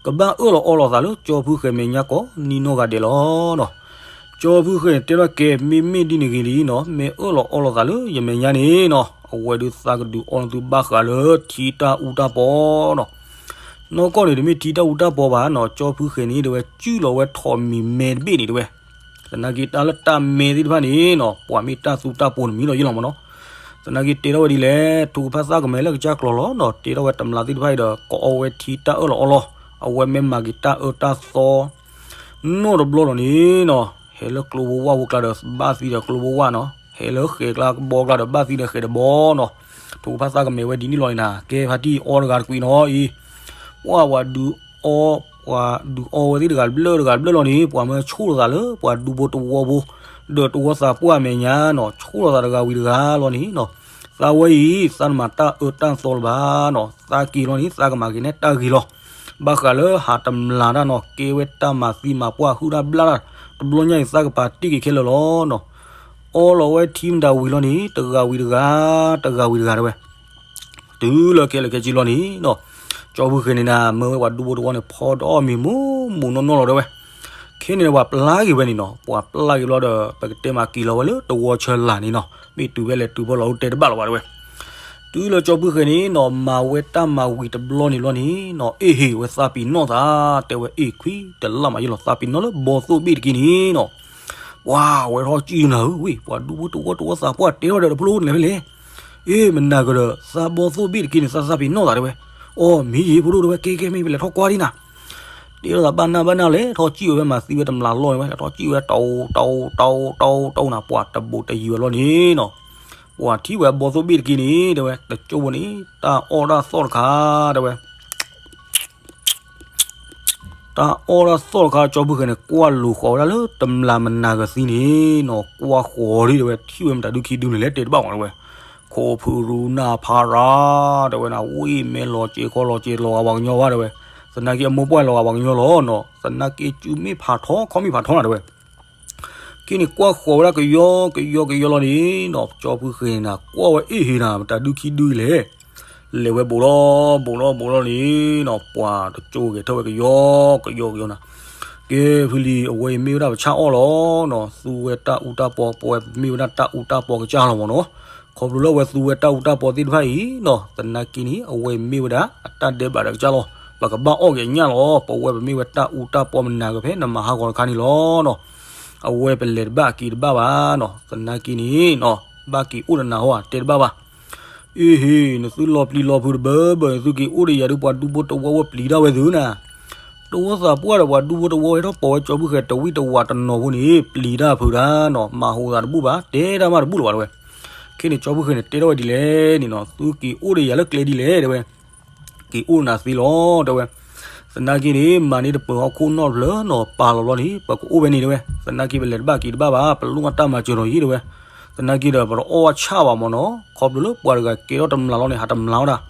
ကဘၣ်အၢၣ်လီၤအီလီၤသးလၢကၠီဖုဃဲၤမဲာ်ညါကိးနံၤနီၢ်ဂၤဒဲးလီၤနီၤ. ကၠီဖုဃဲၤန့ၣ်တဲထီၣ်ကဲ မ့မ့ၢ်ဒ်န့ၣ်ဂ့ၤလံနီၤ, မ့ၢ်အၢၣ်လီၤအီလီၤသးလၢယမဲာ်ညါန့ၣ်နီၤ, အဝဲဒုးသးကဒုးအီနသုဘၣ်ဃးလၢထံတၢ်အူတၢ်ပီနီၤ. နီၢ်ကီၢ်န့ၣ်တမ့ၢ်ထံတၢ်အူတၢ်ပီဘၣ်နီၤ, ကၠီဖုဃဲၤန့ၣ်တဲဝဲ စုၣ်လီၤဝဲထိးမံၤမဲတဘ့ၣ်န့ၣ်တဲဝဲ, သနာ်က့တၢ်လၢတၢ်မဲသ့ၣ်တဖၣ်န့ၣ်နီၤ, ပှၤမ့ၢ်တၢ်သူတၢ်ပိာ်န့ၣ်မံလီၤယ့ၢ်လီၤမးနီၤ. သနာ်က့တဲထီၣ်ဝဲဒ်လဲၣ်, ထုကဖၣ်သၣ်ကမဲာ်လၢကစၢ်ကျိာ်လီၤနီၤ, တဲထီၣ်ဝဲတမျးသ့ၣ်တဖၣ်အံၤဒီး ကအီဝဲထံတၢ်အၢၣ်လီၤအီလီၤ, အဝဲမ့ၢ်မၤက့ၤတၢ်အၢတၢ်သီ နီၢ်တဘျီလီၤန့ၣ်နီၤ, ဟဲလၢကျိဖိဝၣ်ဖိကျါဒီးဘၣ်သံဒီးကျိဖိဝၣ်နီၤ, ဟဲလၢဃဲၤကျါကဘီကျါဒီးဘၣ်သံဒီးဃဲၤတဘီနီၤ. ထုကဖၣ်သၣ်ကမဲာ်ဝဲဒ်န့ၣ်လီၤန့ၣ်နၤ, ကဲဖါတံၢ်အီတဂၤတကွံာ်နီၤအံၤ, ပှၤပှၤဒုးအီ ပှၤဒုးအီဝဲသ့ၣ်တဂၤတဘျၢၣ်တဂၤတဘျၢၣ်လီၤန့ၣ်, ပှၤမၢဆိၣ်လိာ်သးလၢပှၤဒူဖိတဝီဖိ ဒီးတဝီသးပှၢ်အမဲာ်ညါနီၤ, ဆိၣ်လိာ်သးတဂၤဝံၤတဂၤလီၤန့ၣ်နီၤ. သးဝဲအံၤ သးတမၤတၢ်အၢတၢ်သီလၢၤဘၣ်နီၤ, သးက့ၤလီၤန့ၣ် သးကမၤက့ၤနဲတၢ်ဂ့ၤလီၤ. ဘၣ်ဃးလၢဟးတမျးတၢ်နီၤ, ကဲဝဲတၢ်မၤသံမၤပှၢ်ဟုၣ်တၢ်ဘျၣ်တၢ်, တဘျီညါအံၤသးကပာ်တ့ၢ်က့ၤခဲလၢာ်လီၤနီၤ. အီလီၤဝဲထံမတၤဝံၤလီၤန့ၣ် တဂၤဝံၤတဂၤ တဂၤဝံၤတဂၤတဲဝဲ တုၤလၢခဲလၢာ်ခဲဆ့လီၤန့ၣ်နီၤ, ကၠီဖုဃဲၤန့ၣ်နၤ မၢဝဲပှၤဒူဖိတဝီန့ၣ် ဖီဒီးမံၤမူးမူးနီၢ်နီၢ်လီၤတဲဝဲ. ခဲန့ၣ်ပှၤပျၢ်က့ၤဝဲန့ၣ်နီၤ, ပှၤပျၢ်က့ၤဘျီဒီး ပကတဲမးက့ၤလီၤဝဲလၢတဝီဆၢလာ်န့ၣ်နီၤ, မ့ၢ်တုၤဝဲလဲၤတုၤဖီလီၤအိၣ်တဲတဘၣ်လီၤဘၣ်တဲဝဲ. တုၤလၢကၠီဖုဃဲၤန့ၣ်နီၤ, မၤဝဲတၢ်မၤဝံၤတဘျီန့ၣ်ဘျီန့ၣ်နီၤ, အ့ၣ်ဟ့ၣ်ဝဲသးပ့ၤနီၣ်သး, တဲဝဲအ့ၣ်ခွံတလၢ်မးယ့ၢ်လီၤ, သးပ့ၤနီၣ်လၢဘီသိၣ်ဘ့ၣ်တက့ၢ်န့ၣ်နီၤ. ပှၤဝဲထီၣ်စံၣ်နၤဧၢဝံၤ ပှၤဒူဖိတဝီတဝီသးပှၢ်တဲထီၣ်ဒီးတဖျိန့ၣ်ဖဲလဲၣ်. အ့ မနၤကဒီး သးဘီသိၣ်ဘ့ၣ်တက့ၢ်န့ၣ် သးသးပ့ၤနီၣ်သးတဲဝဲ. အိ မ့ၢ်ယံၤဖိဒိၣ်တဲဝဲ ကဲကဲမ့ၢ် ပလဲၤထီၣ်ကွၢ်ဒံးနၤ. တဲထီၣ်သးဘၣ်နၢ်ဘၣ်နၢ်လဲၤထီၣ်စံၣ်ဝဲဖဲမၤသံဝဲတမျးလီၢ်န့ၣ်ဝဲ လဲၤထီၣ်စံၣ်ဝဲတအိ တအိ တအိ တအိ တအိနၤ ပှၤတဘူးတယံၤဝဲလီၤန့ၣ်နီၤ. ပှၤထံၣ်ဝဲအဘီသိၣ်ဘ့ၣ်တက့ၢ်န့ၣ် တဲဝဲ တကၠိဖိန့ၣ် တၢ်အီၣ်တၢ်သီၣ်တခါ တဲဝဲ တၢ်အီၣ်တၢ်သီၣ်တခါ ကၠီဖုဃဲၤန့ၣ် ကွၢ်လိာ်ဃီၤဝဲဒၣ်လၢတမျးမနၤကသံန့ၣ်နီၤ ကွၢ်ဃီၤဒံးတဲဝဲ ထံၣ်ဝဲမတၤဒုခံဒုန့ၣ်လဲၣ် တဲတဘၣ်မးတဲဝဲ. ခိၣ်ဖုရူနၢ်ဖးရၤ တဲဝဲနၤ ဝံၣ်မဲလီၤစ့ၤခီလီၤစ့ၤလီၤဂာ်ပှၤကညီဘၣ်တဲဝဲ. သနာ်က့အမိၢ်ပှၢ်လီၤဂာ်ပှၤကညီလီၤနီၤ သနာ်က့စုမ့ၢ်ဖးထီ ခီၣ်မ့ၢ်ဖးထီနၤတဲဝဲ. က့န့ၣ်ကွၢ်ဃီၤဝဲဒၣ်ကယီကယီကယီလီၤန့ၣ်နီၤ ကၠီဖုဃဲၤန့ၣ် ကွၢ်ဝဲအ့ၣ်ဟ့နၤ မတၤဒုခံဒုလဲၣ် လဲၤဝဲဘူးလီၤဘူးလီၤဘူးလီၤန့ၣ်နီၤ ပှၤတကၠိဂဲၤထၢၣ်ဝဲကယီကယီကယီနၤ. ကဲဖုလံၤ အဝဲအံၤမ့ၢ်ဝဲဒၣ်ပဆၣ်အီၣ်လီၤနီၤ သူဝဲတၢ်အူတၢ်ပီ ပဝဲမ့ၢ်ဝဲဒၣ်တၢ်အူတၢ်ပီကစၢ်လီၤမးနီၤ. ခီဖျိလၢအဝဲသူဝဲတၢ်အူတၢ်ပီသ့ၣ်တဖၣ်အံၤနီၤ သနာ်က့န့ၣ် အဝဲအံၤမ့ၢ်ဝဲဒၣ်အတၢ်ဒဲးဘးဒီးကစၢ်လီၤ ပကဘၣ်အီၣ်က့ၤအညၣ်လီၤ ပဝဲပမ့ၢ်ဝဲတၢ်အူတၢ်ပီမနၤကဖဲနမၤဟးဂီၤတခါန့ၣ်လီၤနီၤ. အဝဲပလဲၤတဘၣ်က့ၤတဘၣ်ဘၣ်နီၤ သနာ်က့န့ၣ်နီၤ ဘၣ်က့ၤအိၣ်ဒီးနၤဟီဧါ တဲတဘၣ်ဘၣ်. အ့ဟ့ နသုလီၤပျံၤလီၤဖုးတဘၢဘၢ နသုက့ၤအိၣ်ဒီးယၤဒုး ပှၤဒူဖိတဝီဝဲပျံၤတၢ်ဝဲသုနၤ. တဝီသးပှၢ်ဒီးပှၤဒူဖိတဝီဟဲထီၣ်ပိာ်ဝဲကၠီဖုဃဲၤတဝံၣ်တဝးတနီၤဖိန့ၣ် ပျံၤတၢ်ဖုးတၢ်နီၤ မၤဟူးသးတဘူၣ်ဘၣ် တဲတၢ်မးတဘူၣ်လၢၤဘၣ်တဲဝဲ. ခဲန့ၣ်ကၠီဖုဃဲၤန့ၣ် တဲထီၣ်ဝဲဒ်လဲၣ်န့ၣ်နီၤ သုက့ၤအိၣ်ဒီးယၤလၢကျဲဒ်လဲၣ်တဲဝဲ က့ၤအိၣ်နၤသ့လီၤ တဲဝဲ. သနာ်က့န့ၣ် မၤန့ၢ်တပၢၤဟီၣ်ခိၣ်နီတဖျၢၣ်နီၤ ပာ်လီၤလီၤန့ၣ် ပကအိၣ်ဝဲန့ၣ်တဲဝဲ. သနာ်က့ပလဲၤတဘၣ်က့ၤတဘၣ်ဘၣ် ပလိၣ်ဘၣ်တၢ်မၤစၢၤဒီးယံၤတဲဝဲ. သနာ်က့ဒီး ပတအီၣ်ဘၣ်ဆၣ်ဘၣ်မ့ၢ်နီၤ ခီဖျိလၢပှၤတဂၤကဲထီၣ်တမျးလီၤန့ၣ် ဟးတမျးအီၣ်တၢ်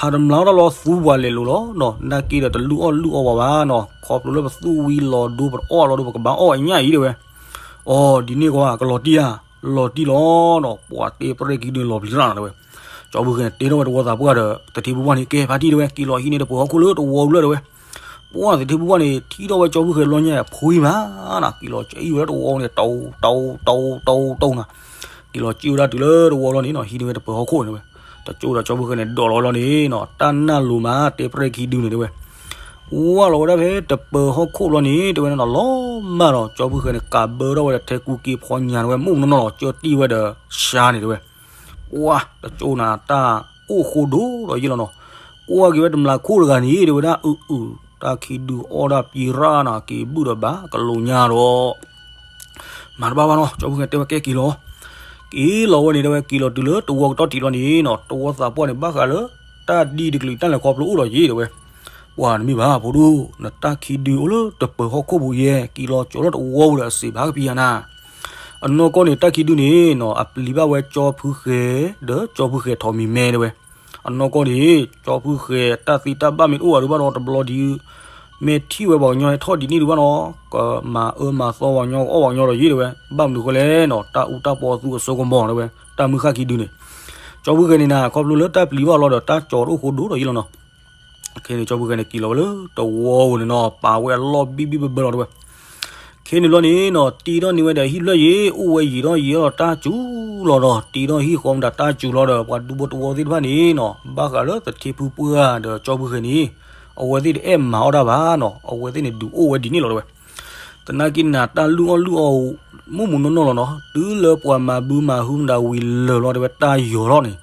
ဟးတမျးအီၣ်တၢ်လီၤသူပှၤလဲၤလိာ်လီၤနီၤ နာ်က့ဒီးတလုၢ်အီၣ်လုၢ်အီဝဲဘၣ်နီၤ ခီဖျိလၢပသူၣ်ဝံၤလီၤဒိပတအီၣ်လီၤဒိ ပကဘၣ်အီၣ်အညၣ်အံၤတဲဝဲ. အိ ဒ်န့ၣ်ကွၢ် ကလီၤတံၢ်ဧါ လီၤတံၢ်လီၤနီၤ ပှၤတဲပရဲၣ်ခံဒုန့ၣ်လီၤပျံၤရၣ်နၤတဲဝဲ. ကၠီဖုဃဲၤန့ၣ် တဲထီၣ်ဝဲတဝီသးပှၢ်ဒီး သထ့ဖုပှၢ်န့ၣ် ကဲဖါတံၢ်တဲဝဲ က့ၤလီၤဟံးန့ၢ်တပၢၤဟီၣ်ခိၣ်လၢတဝီဝဲလၢတဲဝဲ. ပှၢ်သထ့ဖုပှၢ်န့ၣ် ထံၣ်ထီၣ်ဝဲကၠီဖုဃဲၤလီၤညါ ဖှံမးနၤ က့ၤလီၤကံဝဲလၢတဝီန့ၣ် တအိ တအိ တအိ တအိ တအိနၤ က့ၤလီၤကံဝဲဒၣ်တုၤလၢတဝီလီၤန့ၣ်နီၤ ဟံးန့ၢ်ဝဲတပၢၤဟီၣ်ခိၣ်န့ၣ်တဲဝဲ. တကၠိဒီးကၠီဖုဃဲၤန့ၣ် ဒိးလီၤဝဲလီၤန့ၣ်နီၤ တၢ်နၢ်လိၤမး တဲပရဲၣ်ခံဒုန့ၣ်တဲဝဲ. ဝၢ်လီၤဝဲဒၣ်ဖဲတပၢၤဟီၣ်ခိၣ်လီၤန့ၣ် တဲဝဲနီၤ လီၤမၢ်ဒီး ကၠီဖုဃဲၤန့ၣ် ကးဘၢထီၣ်ဝဲဒီးထဲကူက့ဖီညါတဲဝဲ မုၢ်မနီၢ်နီၢ်လီၤ ကၠီတံၢ်ဝဲဒီး ရှါန့ၣ်တဲဝဲ. ပှၢ်တကၠိနၤ တၢ်အိၣ်ဃိဒိၣ်ဒီးယ့ၢ်လီၤနီၤ ကွၢ်က့ၤဝဲတမျးခိၣ်တဂၤန့ၣ် တဲဝဲဒၣ်အုးအုး တၢ်ခံဒုအီၣ်ဒၣ်ပံၤရၣ်နၤ က့ၤဘုၣ်ဒီးဘၣ်ကလိာ်ညါဒီး မၤတဘၣ်ဘၣ်နီၤ ကၠီဖုဃဲၤတဲဝဲကဲက့ၤလီၤ. က့ၤလီၤဝဲန့ၣ် တဲဝဲက့ၤလီၤတုၤလၢ တဝီကတီၢ်ထံးလီၤန့ၣ်နီၤ တဝီသးပှၢ်န့ၣ် ဘၣ်ဃးလၢ တၢ်ဒ်တကလုာ်တၢ်လဲၤခီဖျိအိၣ်ဒီးယ့ၢ်တဲဝဲ. ပှၢ်နမ့ၢ်ဘၣ်ဖိဒိၣ် နတၢ်ခံဒုအိၣ်လၢတပၢၤဟီၣ်ခိၣ်ပူၤယဲ က့ၤလီၤကၠီလၢတဝီပူၤဒီးအစံးဘၣ်ကပံၤယၤနၤ အနီၢ်ကီၢ်န့ၣ် တၢ်ခံဒုန့ၣ်နီၤ အပျံၤဘၣ်ဝဲကၠီဖုဃဲၤ ဒီးကၠီဖုဃဲၤထီးမံၤမဲတဲဝဲ. အနီၢ်ကီၢ်န့ၣ် ကၠီဖုဃဲၤတၢ်သ့တၢ်ဘၣ်မ့ၢ်တအိၣ်ဘၣ်ဒုးဘၣ်ဒီး တဘျီဒုး မ့ၢ်ထံၣ်ဝဲပှၤကညီဟဲထီၣ်ဒ်န့ၣ်ဒုးဘၣ်နီၤ ကမၤအၢမၤသီပှၤကညီ ကအီၣ်ပှၤကညီဒီးယ့ၢ်တဲဝဲ. ဘၣ်မနုၤဃိလဲၣ်နီၤ တၢ်အူတၢ်ပီသူအစိကမီၤတဲဝဲ တၢ်မုၢ်ဃၣ်ခံဒုန့ၣ် ကၠီဖုဃဲၤန့ၣ်နၤ ခီဖျိလၢတၢ်ပျံၤဘၣ်အလီၢ်ဒီး တၢ်ကၠီတအိၣ်ဃိဒိၣ်ဒီးယ့ၢ်လီၤနီၤ. ခဲန့ၣ် ကၠီဖုဃဲၤန့ၣ် က့ၤလီၤဝဲလၢတဝီပူၤန့ၣ်နီၤ ပာ်ဝဲအလီၢ်ဘံၣ်ဘံၣ်ဘၢဘၢလီၤတဲဝဲ. ခဲန့ၣ်လီၤန့ၣ်နီၤ တ့ထီၣ်န့ၢ်ဝဲဒီးဟံၣ်ဖျၢၣ်ယ့ၢ် အိၣ်ဝဲယံာ်ထီၣ်ယံာ်ထီၣ်တၢ်စူၤလီၤဒီး တ့ထီၣ်ဟံၣ်ဃီမတၤတၢ်စူၤလီၤဒီး ပှၤဒူဖိတဝီသ့ၣ်တဖၣ်န့ၣ်နီၤ ဘၣ်ဃးလၢသထ့ဖုပှၢ်ဒီးကၠီဖုဃဲၤန့ၣ် အဝဲသ့ၣ်တအဲၣ်မၤအီၣ်တၢ်ဘၣ်နီၤ အဝဲသ့ၣ်န့ၣ်ဒုးအိၣ်ဝဲဒ်န့ၣ်လီၤတဲဝဲ. သနာ်က့နၤတၢ်လုၢ်အီၣ်လုၢ်အီ မုၢ်မုၢ်နီၢ်နီၢ်လီၤနီၤ တုၤလၢပှၤမၤဘုမၤဟုမတၤဝံၤလၢာ်လီၤတဲဝဲ တၢ်ယီၤလီၤန့ၣ်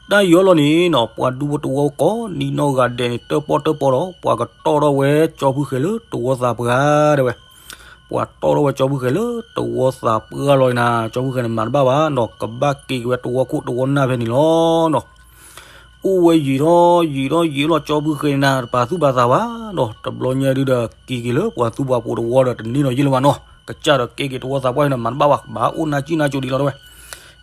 တၢ်ယီၤလီၤန့ၣ်နီၤ ပှၤဒူဖိတဝီကိးနံၤနီၢ်ဂၤဒဲးန့ၣ် တၢၣ်ပီၣ်တၢၣ်ပီဒီး ပှၤကတီၢ်ထီၣ်ဝဲကၠီဖုဃဲၤလၢတဝီသးပှၢ်တဲဝဲ. ပှၤတီၢ်ထီၣ်ဝဲကၠီဖုဃဲၤလၢတဝီသးပှၢ်လီၤနၤ ကၠီဖုဃဲၤန့ၣ်မၤတဘၣ်ဘၣ်နီၤ ကဘၣ်က့ၤက့ၤဝဲတဝီခိၣ်တဝီနၢ်ဖဲန့ၣ်လီၤနီၤ. အိၣ်ဝဲယံာ်ထီၣ်ယံာ်ထီၣ်ယံာ်လီၤ ကၠီဖုဃဲၤန့ၣ်နၤ တပာ်သူၣ်ပာ်သးဘၣ်နီၤ တဘျီညါဒုဒီး က့ၤက့ၤလၢပှၤသူပှၤပိၤတဝီဒီးတန့ၢ်နီၤယ့ၢ်လၢၤဘၣ်နီၤ ကစၢ်ဒီးကဲက့ၤတဝီသးပှၢ်န့ၣ် မၤတဘၣ်ဘၣ် ဘၣ်အိၣ်နါကံၣ်နါကိၤဒံးလီၤတဲဝဲ.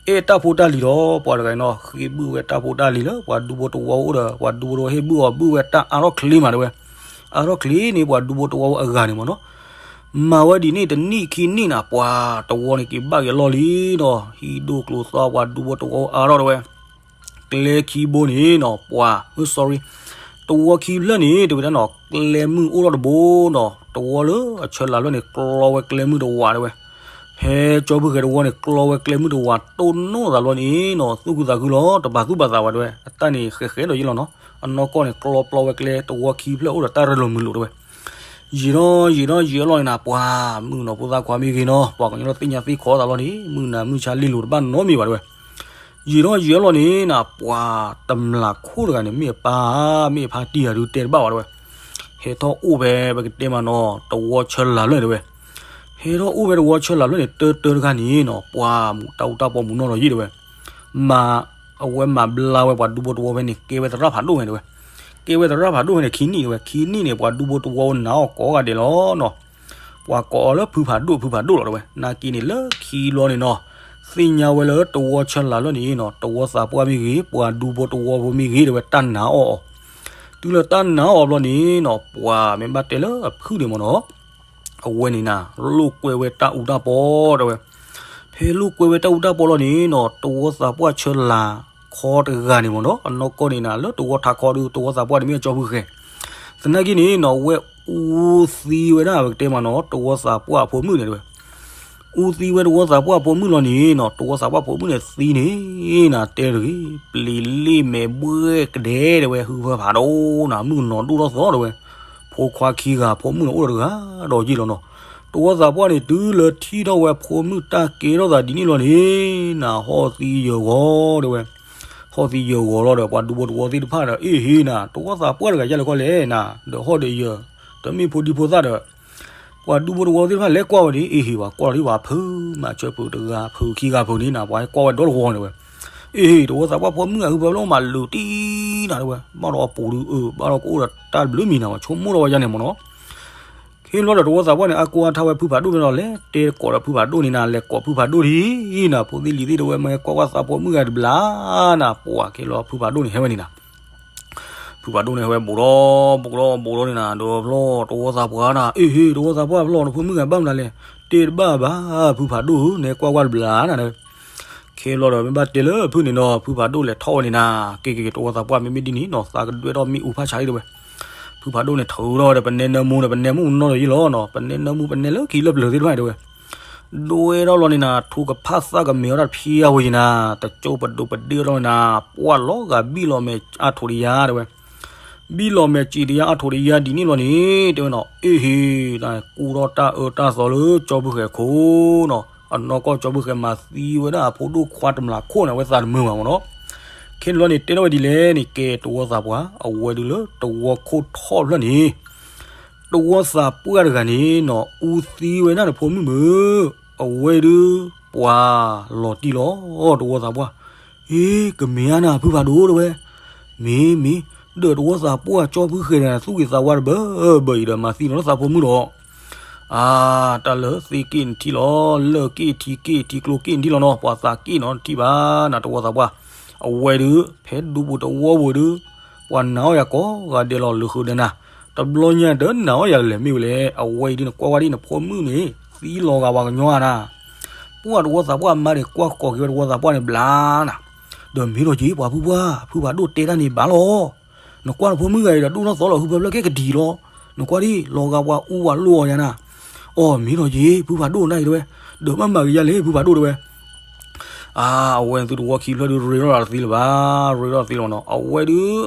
အဲၣ်တၢ်ဖိတၢ်လံၤဒီး ပှၤတဂၤအံၤနီၤ ဃ့ဘုၣ်ဝဲတၢ်ဖိတၢ်လံၤလၢ ပှၤဒူဖိတဝီအိၣ်ဒီး ပှၤဒူဖိတဝီဟ့ၣ်ဘုၣ်အီၤဘုၣ်ဝဲတၢ်အါထီၣ်ချ့မးတဲဝဲ. အါထီၣ်ချ့န့ၣ် ပှၤဒူဖိတဝီအဂၤန့ၣ်မ့ၢ်နီၤ မၤဝဲဒ်န့ၣ်တနံၣ်ခံနံၣ်နၤ ပှၤတဝီန့ၣ်က့ၤဘၣ်က့ၤအလီၢ်လံနီၤ ဟံၣ်ဒိၣ်ကျိၤသွါပှၤဒူဖိတဝီအါထီၣ်တဲဝဲ. ကျဲခံဘိန့ၣ်နီၤ ပှၤ မ့ၢ် sorry တဝီခံဖျၢၣ်န့ၣ် တဲဝဲဒၣ်နီၤ ကျဲမုၢ်အိၣ်ထီၣ်တဘိနီၤ တဝီလၢအဆၢလၤဖျၢၣ်န့ၣ် ကျီဝဲကျဲမုၢ်တဝးတဲဝဲ. ဖဲကၠီဖုဃဲၤတဝီန့ၣ် ကျီဝဲကျဲမုၢ်တဝး တိၢ်နီၣ်သးလီၤန့ၣ်နီၤ သူၣ်ခုသးခုလီၤ တပာ်သူၣ်ပာ်သးဘၣ်တဲဝဲ အတၢ်န့ၣ်ဃဲးဃဲးဒီးယ့ၢ်လီၤနီၤ အနီၢ်ကီၢ်န့ၣ် ကျီပျီဝဲကျဲတဝီခံဖျၢၣ်အိၣ်ဒီးတၢ်ရ့လိာ်မုာ်လိာ်တဲဝဲ. ယံာ်ထီၣ်ယံာ်ထီၣ်ယံာ်အလီၢ်န့ၣ်နၤ ပှၤမုၣ်ကနီၤဖိသၣ်ခွါမ့ၢ်ဂ့ၤနီၤ ပှၤကညီလၢသ့ၣ်ညါသ့ၣ်ခီသးလီၤန့ၣ် မုၢ်နၤမုၢ်ဆါလ့လိာ်တဘၣ်နီတမံၤဘၣ်တဲဝဲ. ယံာ်ထီၣ်ယံာ်အလီၢ်န့ၣ်နၤ ပှၤတမျးခိၣ်တဂၤန့ၣ် မ့ၢ်အပၢ်မ့ၢ်အဖါတံၢ်ဂၤဒုးတဲတဘၣ်ဘၣ်တဲဝဲ. ဟဲထီၣ်အိၣ်ဖဲပကတဲမးနီၤ တဝီဆၢလာ်ဖျၢၣ်န့ၣ်တဲဝဲ. ဟဲထီၣ်အိၣ်ဖဲတဝီဆၢလာ်ဖျၢၣ်န့ၣ် တၢတၢတခါန့ၣ်နီၤ ပှၤမူးတၢ်အူတၢ်ပီမူးနီၢ်ဒီးယံာ်တဲဝဲ. မၤ အဝဲမၤဘျါဝဲပှၤဒူဖိတဝီဖဲန့ၣ် ကဲဝဲသရၣ်ဖးဒိၣ်ဖဲန့ၣ်တဲဝဲ. ကဲဝဲသရၣ်ဖးဒိၣ်ဖဲန့ၣ် ခံနံၣ်တဲဝဲ. ခံနံၣ်န့ၣ် ပှၤဒူဖိတဝီအိၣ်နၤအီၣ်ကိးဂၤဒဲးလီၤနီၤ. ပှၤကိးအီၤလၢဖုဖးဒိၣ် ဖုဖးဒိၣ်လီၤတဲဝဲ. နာ်က့န့ၣ်လၢခံဘျီန့ၣ်နီၤ သ့ၣ်ညါဝဲလၢတဝီဆၢလာ်ဖျၢၣ်န့ၣ်နီၤ တဝီသးပှၢ်မ့ၢ်ဂ့ၤ ပှၤဒူဖိတဝီဖိမ့ၢ်ဂ့ၤတဲဝဲ တၢ်နာ်အီၣ်အီၤ. တုၤလၢတၢ်နာ်အီၣ်ဘျီန့ၣ်နီၤ ပှၤမ့ၢ်ဘၣ်တဲလၢအဖုၣ်န့ၣ်မးနီၤ အဝဲန့ၣ်နၤ လိာ်ကွဲဝဲတၢ်အူတၢ်ပီတဲဝဲ. ဖဲလိာ်ကွဲဝဲတၢ်အူတၢ်ပီလီၤန့ၣ်နီၤ တဝီသးပှၢ်ဆၢလာ်ခီတဂၤန့ၣ်မးနီၤ အနီၢ်ကီၢ်န့ၣ်နၤ လၢတဝီထးခီဒုး တဝီသးပှၢ်န့ၣ်မ့ၢ်အကၠီဖုဃဲၤ. သနာ်က့န့ၣ်နီၤ အဝဲအူသံဝဲဒၣ် ပကတဲမးနီၤ တဝီသးပှၢ်အဖိမုၣ်န့ၣ်တဲဝဲ. အူသံဝဲတဝီသးပှၢ်အဖိမုၣ်လီၤန့ၣ်နီၤ တဝီသးပှၢ်အဖိမုၣ်န့ၣ်သံန့ၣ်နၤ တဲတဂ့ၤ ပျံၤလ့ၣ်မဲာ်ဘှဲၣ်ကဒဲတဲဝဲ ဟုဖၢဖးဒိၣ်နၤ မုၣ်ကနီၤဒိၣ်ထီၣ်သီတဲဝဲ. ဖိခွါခံဂၤ ဖိမုၣ်န့ၣ်အိၣ်ဒီးတဂၤဒီးယံာ်လီၤနီၤ. တဝီသးပှၢ်န့ၣ် တုၤလၢထံၣ်ထီၣ်ဝဲဖိမုၣ်တၢ်ကဲထီၣ်သးဒ်န့ၣ်လီၤန့ၣ်နၤ ဟီၣ်သံယၢၤဂီၤတဲဝဲ. ဟီၣ်သံယၢၤဂီၤလီၤဒီး ပှၤဒူဖိတဝီသ့ၣ်တဖၣ်ဒီး အ့ၣ်ဟ့နၤ တဝီသးပှၢ်တဂၤယါလဲၤခီလဲၣ်နၤ ဒီးဟီၣ်ဒီးယၢၤ တမ့ၢ်ဖိဒံဖိသၣ်ဒီး ပှၤဒူဖိတဝီသ့ၣ်တဖၣ်လဲၤကွၢ်ဝဲန့ၣ် အ့ၣ်ဟ့ ပှၤကွၢ်လီၤဒ်ပှၤဖုးမး ဆၢဖုးတဂၤ ဖုးခံဂၤဖုးန့ၣ်နၤ ပှၤဟဲကွၢ်ဝဲဒီတဝီန့ၣ်ဝဲ. အ့ၣ်ဟ့ တဝီသးပှၢ်ဖိမုၣ်ဂၤဟုဖၢဖျီမးလုာ်တံၢ်နၤတဲဝဲ ဘၣ်ဒီးအပူၤဒုးအၢ ဘၣ်ဒီးကအိၣ်ဒီးတၢ်တဘျုးမံၤနၤဝဲ ဆိကမိၣ်ထီၣ်ဝဲယါန့ၣ်မးနီၤ. ခ့လီၤဒီးတဝီသးပှၢ်န့ၣ် အါကိၢ်အါထါဝဲဖုဖးဒိၣ်ဖဲနီၤ လဲၤတဲကိးဒီးဖုဖးဒိၣ်န့ၣ်နၤ လဲၤကိးဖုဖးဒိၣ်ဒ်နၤ ဖိသ့ၣ်လံၤသ့ၣ်တဲဝဲ မ့ၢ်ဟဲကွၢ်ကွၢ်သးဖိမုၣ်ဂၤတဘျီနၤ ပှၤခ့လီၤဖုဖးဒိၣ်န့ၣ်ဟဲဝဲန့ၣ်နၤ ဖုဖးဒိၣ်န့ၣ် ဟဲဝဲဘူးဒီး ဘူးဒီး ဘူးဒီးန့ၣ်နၤ ဒီးဖျီတဝီသးပှၢ်နၤ အ့ၣ်ဟ့ တဝီသးပှၢ်ဖျီနဖိမုၣ်ဂၤဘၣ်မနုၤလဲၣ် တဲတဘၣ်ဘၣ် ဖုဖးဒိၣ်ဧၢ နဟဲကွၢ်ကွၢ်တဘျီနၤ ခ့လီၤဒီးမ့ၢ်ဘၣ်တဲလၢဖုၣ်န့ၣ်ဒီး ဖုဖးဒိၣ်လဲၤထီၣ်ဝဲန့ၣ်နၤ က့ၤက့ၤက့ၤ တဝီသးပှၢ်မ့မ့ၢ်ဒ်န့ၣ်နီၤ သးကဒွဲၣ်ထီၣ်မ့ၣ်အူဖးဆါလံတဲဝဲ. ဖုဖးဒိၣ်န့ၣ်ထုးထီၣ်ဝဲဒီး ပနဲနၢမူဒီး ပနဲမူနီၢ်ဒီးယံာ်လီၤနီၤ ပနဲနၢမူပနဲလၢခံလၢပျၢၤသ့ၣ်တဖၣ်တဲဝဲ. ဒွဲၣ်ထီၣ်လီၤန့ၣ်နၤ ထိကဖၣ်သၣ်ကမဲာ်အီၣ်တၢ်တဖျါဝဲယံၤနၤ တကၠိပဒိးပဒ့ၣ်ထီၣ်လီၤန့ၣ်နၤ ပှၢ်လီၤဂာ်ဘံၣ်လီၤမဲာ်အါထိးတယါတဲဝဲ. ဘံၣ်လီၤမဲာ်စံးတယါအါထိးတယါဒ်န့ၣ်လီၤန့ၣ် တဲဝဲနီၤ အ့ၣ်ဟ့ ကူၣ်ထီၣ်တၢ်အၢတၢ်သီလၢကၠီဖုဃဲၤခိၣ်နီၤ အနီၢ်ကီၢ်ကၠီဖုဃဲၤမၤသံဝဲဒၣ်အဖိဒိၣ်ခွါတမျးခိၣ်န့ၣ် အဝဲသးတမုာ်ဘၣ်မးနီၤ. ခ့လီၤန့ၣ်တဲထီၣ်ဝဲဒ်လဲၣ်န့ၣ် ကဲတဝီသးပှၢ် အဝဲဒုးလၢတဝီခိၣ်ထီၣ်ဖျၢၣ်န့ၣ် တဝီသးပှၢ်တဂၤန့ၣ်နီၤ အူသံဝဲဒၣ်နဖိမုၣ်မုၢ် အဝဲဒုး ပှၤလီၤတံၢ်လီၤ တဝီသးပှၢ်, အ့ ကမ့ၢ်ဧါနၤ ဖုဖးဒိၣ်တဲဝဲ, မ့ၢ်မ့ၢ်, ဒီးတဝီသးပှၢ်ကၠီဖုဃဲၤန့ၣ် သူၣ်ဂ့ၤသးဝါတဘၢဘၢအံၤဒီး မၤသံလီၤလၢသးဖိမုၣ်ဒီး အါ, တၢ်လၢသ့က့ၣ်နထံၣ်လီၤ, လၢၢ်က့ၣ်ထံက့ၣ်ထံကျိက့ၣ်နထံၣ်လီၤနီၤ, ပှၤသးက့ၣ်နီၤနထံၣ်ဘၣ်နၤ တဝီသးပှၢ်, အဝဲဒုး ဖဲဒူပူၤတဝီပူၤဒုး ပှၤနာ်အီၣ်ယၤကိးဂၤဒဲးလီၤ လၢဃုာ်ဒီးနၤ, တဘျီညါတနာ်အီၣ်ယၤလဲၣ် မ့ၢ်ဝဲလဲၣ်, အဝဲအံၤဒုးနကွၢ်ဝဲဒ်နဖိမုၣ်န့ၣ် သံလီၤဂာ်ပှၤကညီဧါနၤ, ပှၢ်တဝီသးပှၢ်မါန့ၣ် ကွၢ်ဃီၤက့ၤဝဲတဝီသးပှၢ်န့ၣ်ဘျါနၤ, ဒီးမ့ၢ်ထီၣ်က့ၤ ပှၤဖုပှၢ် ဖုဖးဒိၣ်တဲတၢ်န့ၣ်ဘၣ်လီၤ နကွၢ်နဖိမုၣ်ဂၤအံၤဒီး ဒိၣ်ထီၣ်သီလီၤ ဟုဖၢဖျၢၣ်ကဲကဒံလီၤ, နကွၢ်ဒ် လီၤဂာ်ပှၤအူပှၤလိၣ်အီၤယၤနၤ, အီၣ်မ့ၢ်ထီၣ်က့ၤ ဖုဖးဒိၣ်နၢ်အံၤတဲဝဲ, ဒီးမ့ၢ်မၤက့ၤယၤလဲၣ် ဖုဖးဒိၣ်တဲဝဲ, အါ အဝဲသုတဝီခံဖျၢၣ်ဒုး ရ့ထီၣ်တသ့လၢၤဘၣ်, ရ့ထီၣ်တသ့လၢၤဘၣ်နီၤ, အဝဲဒုး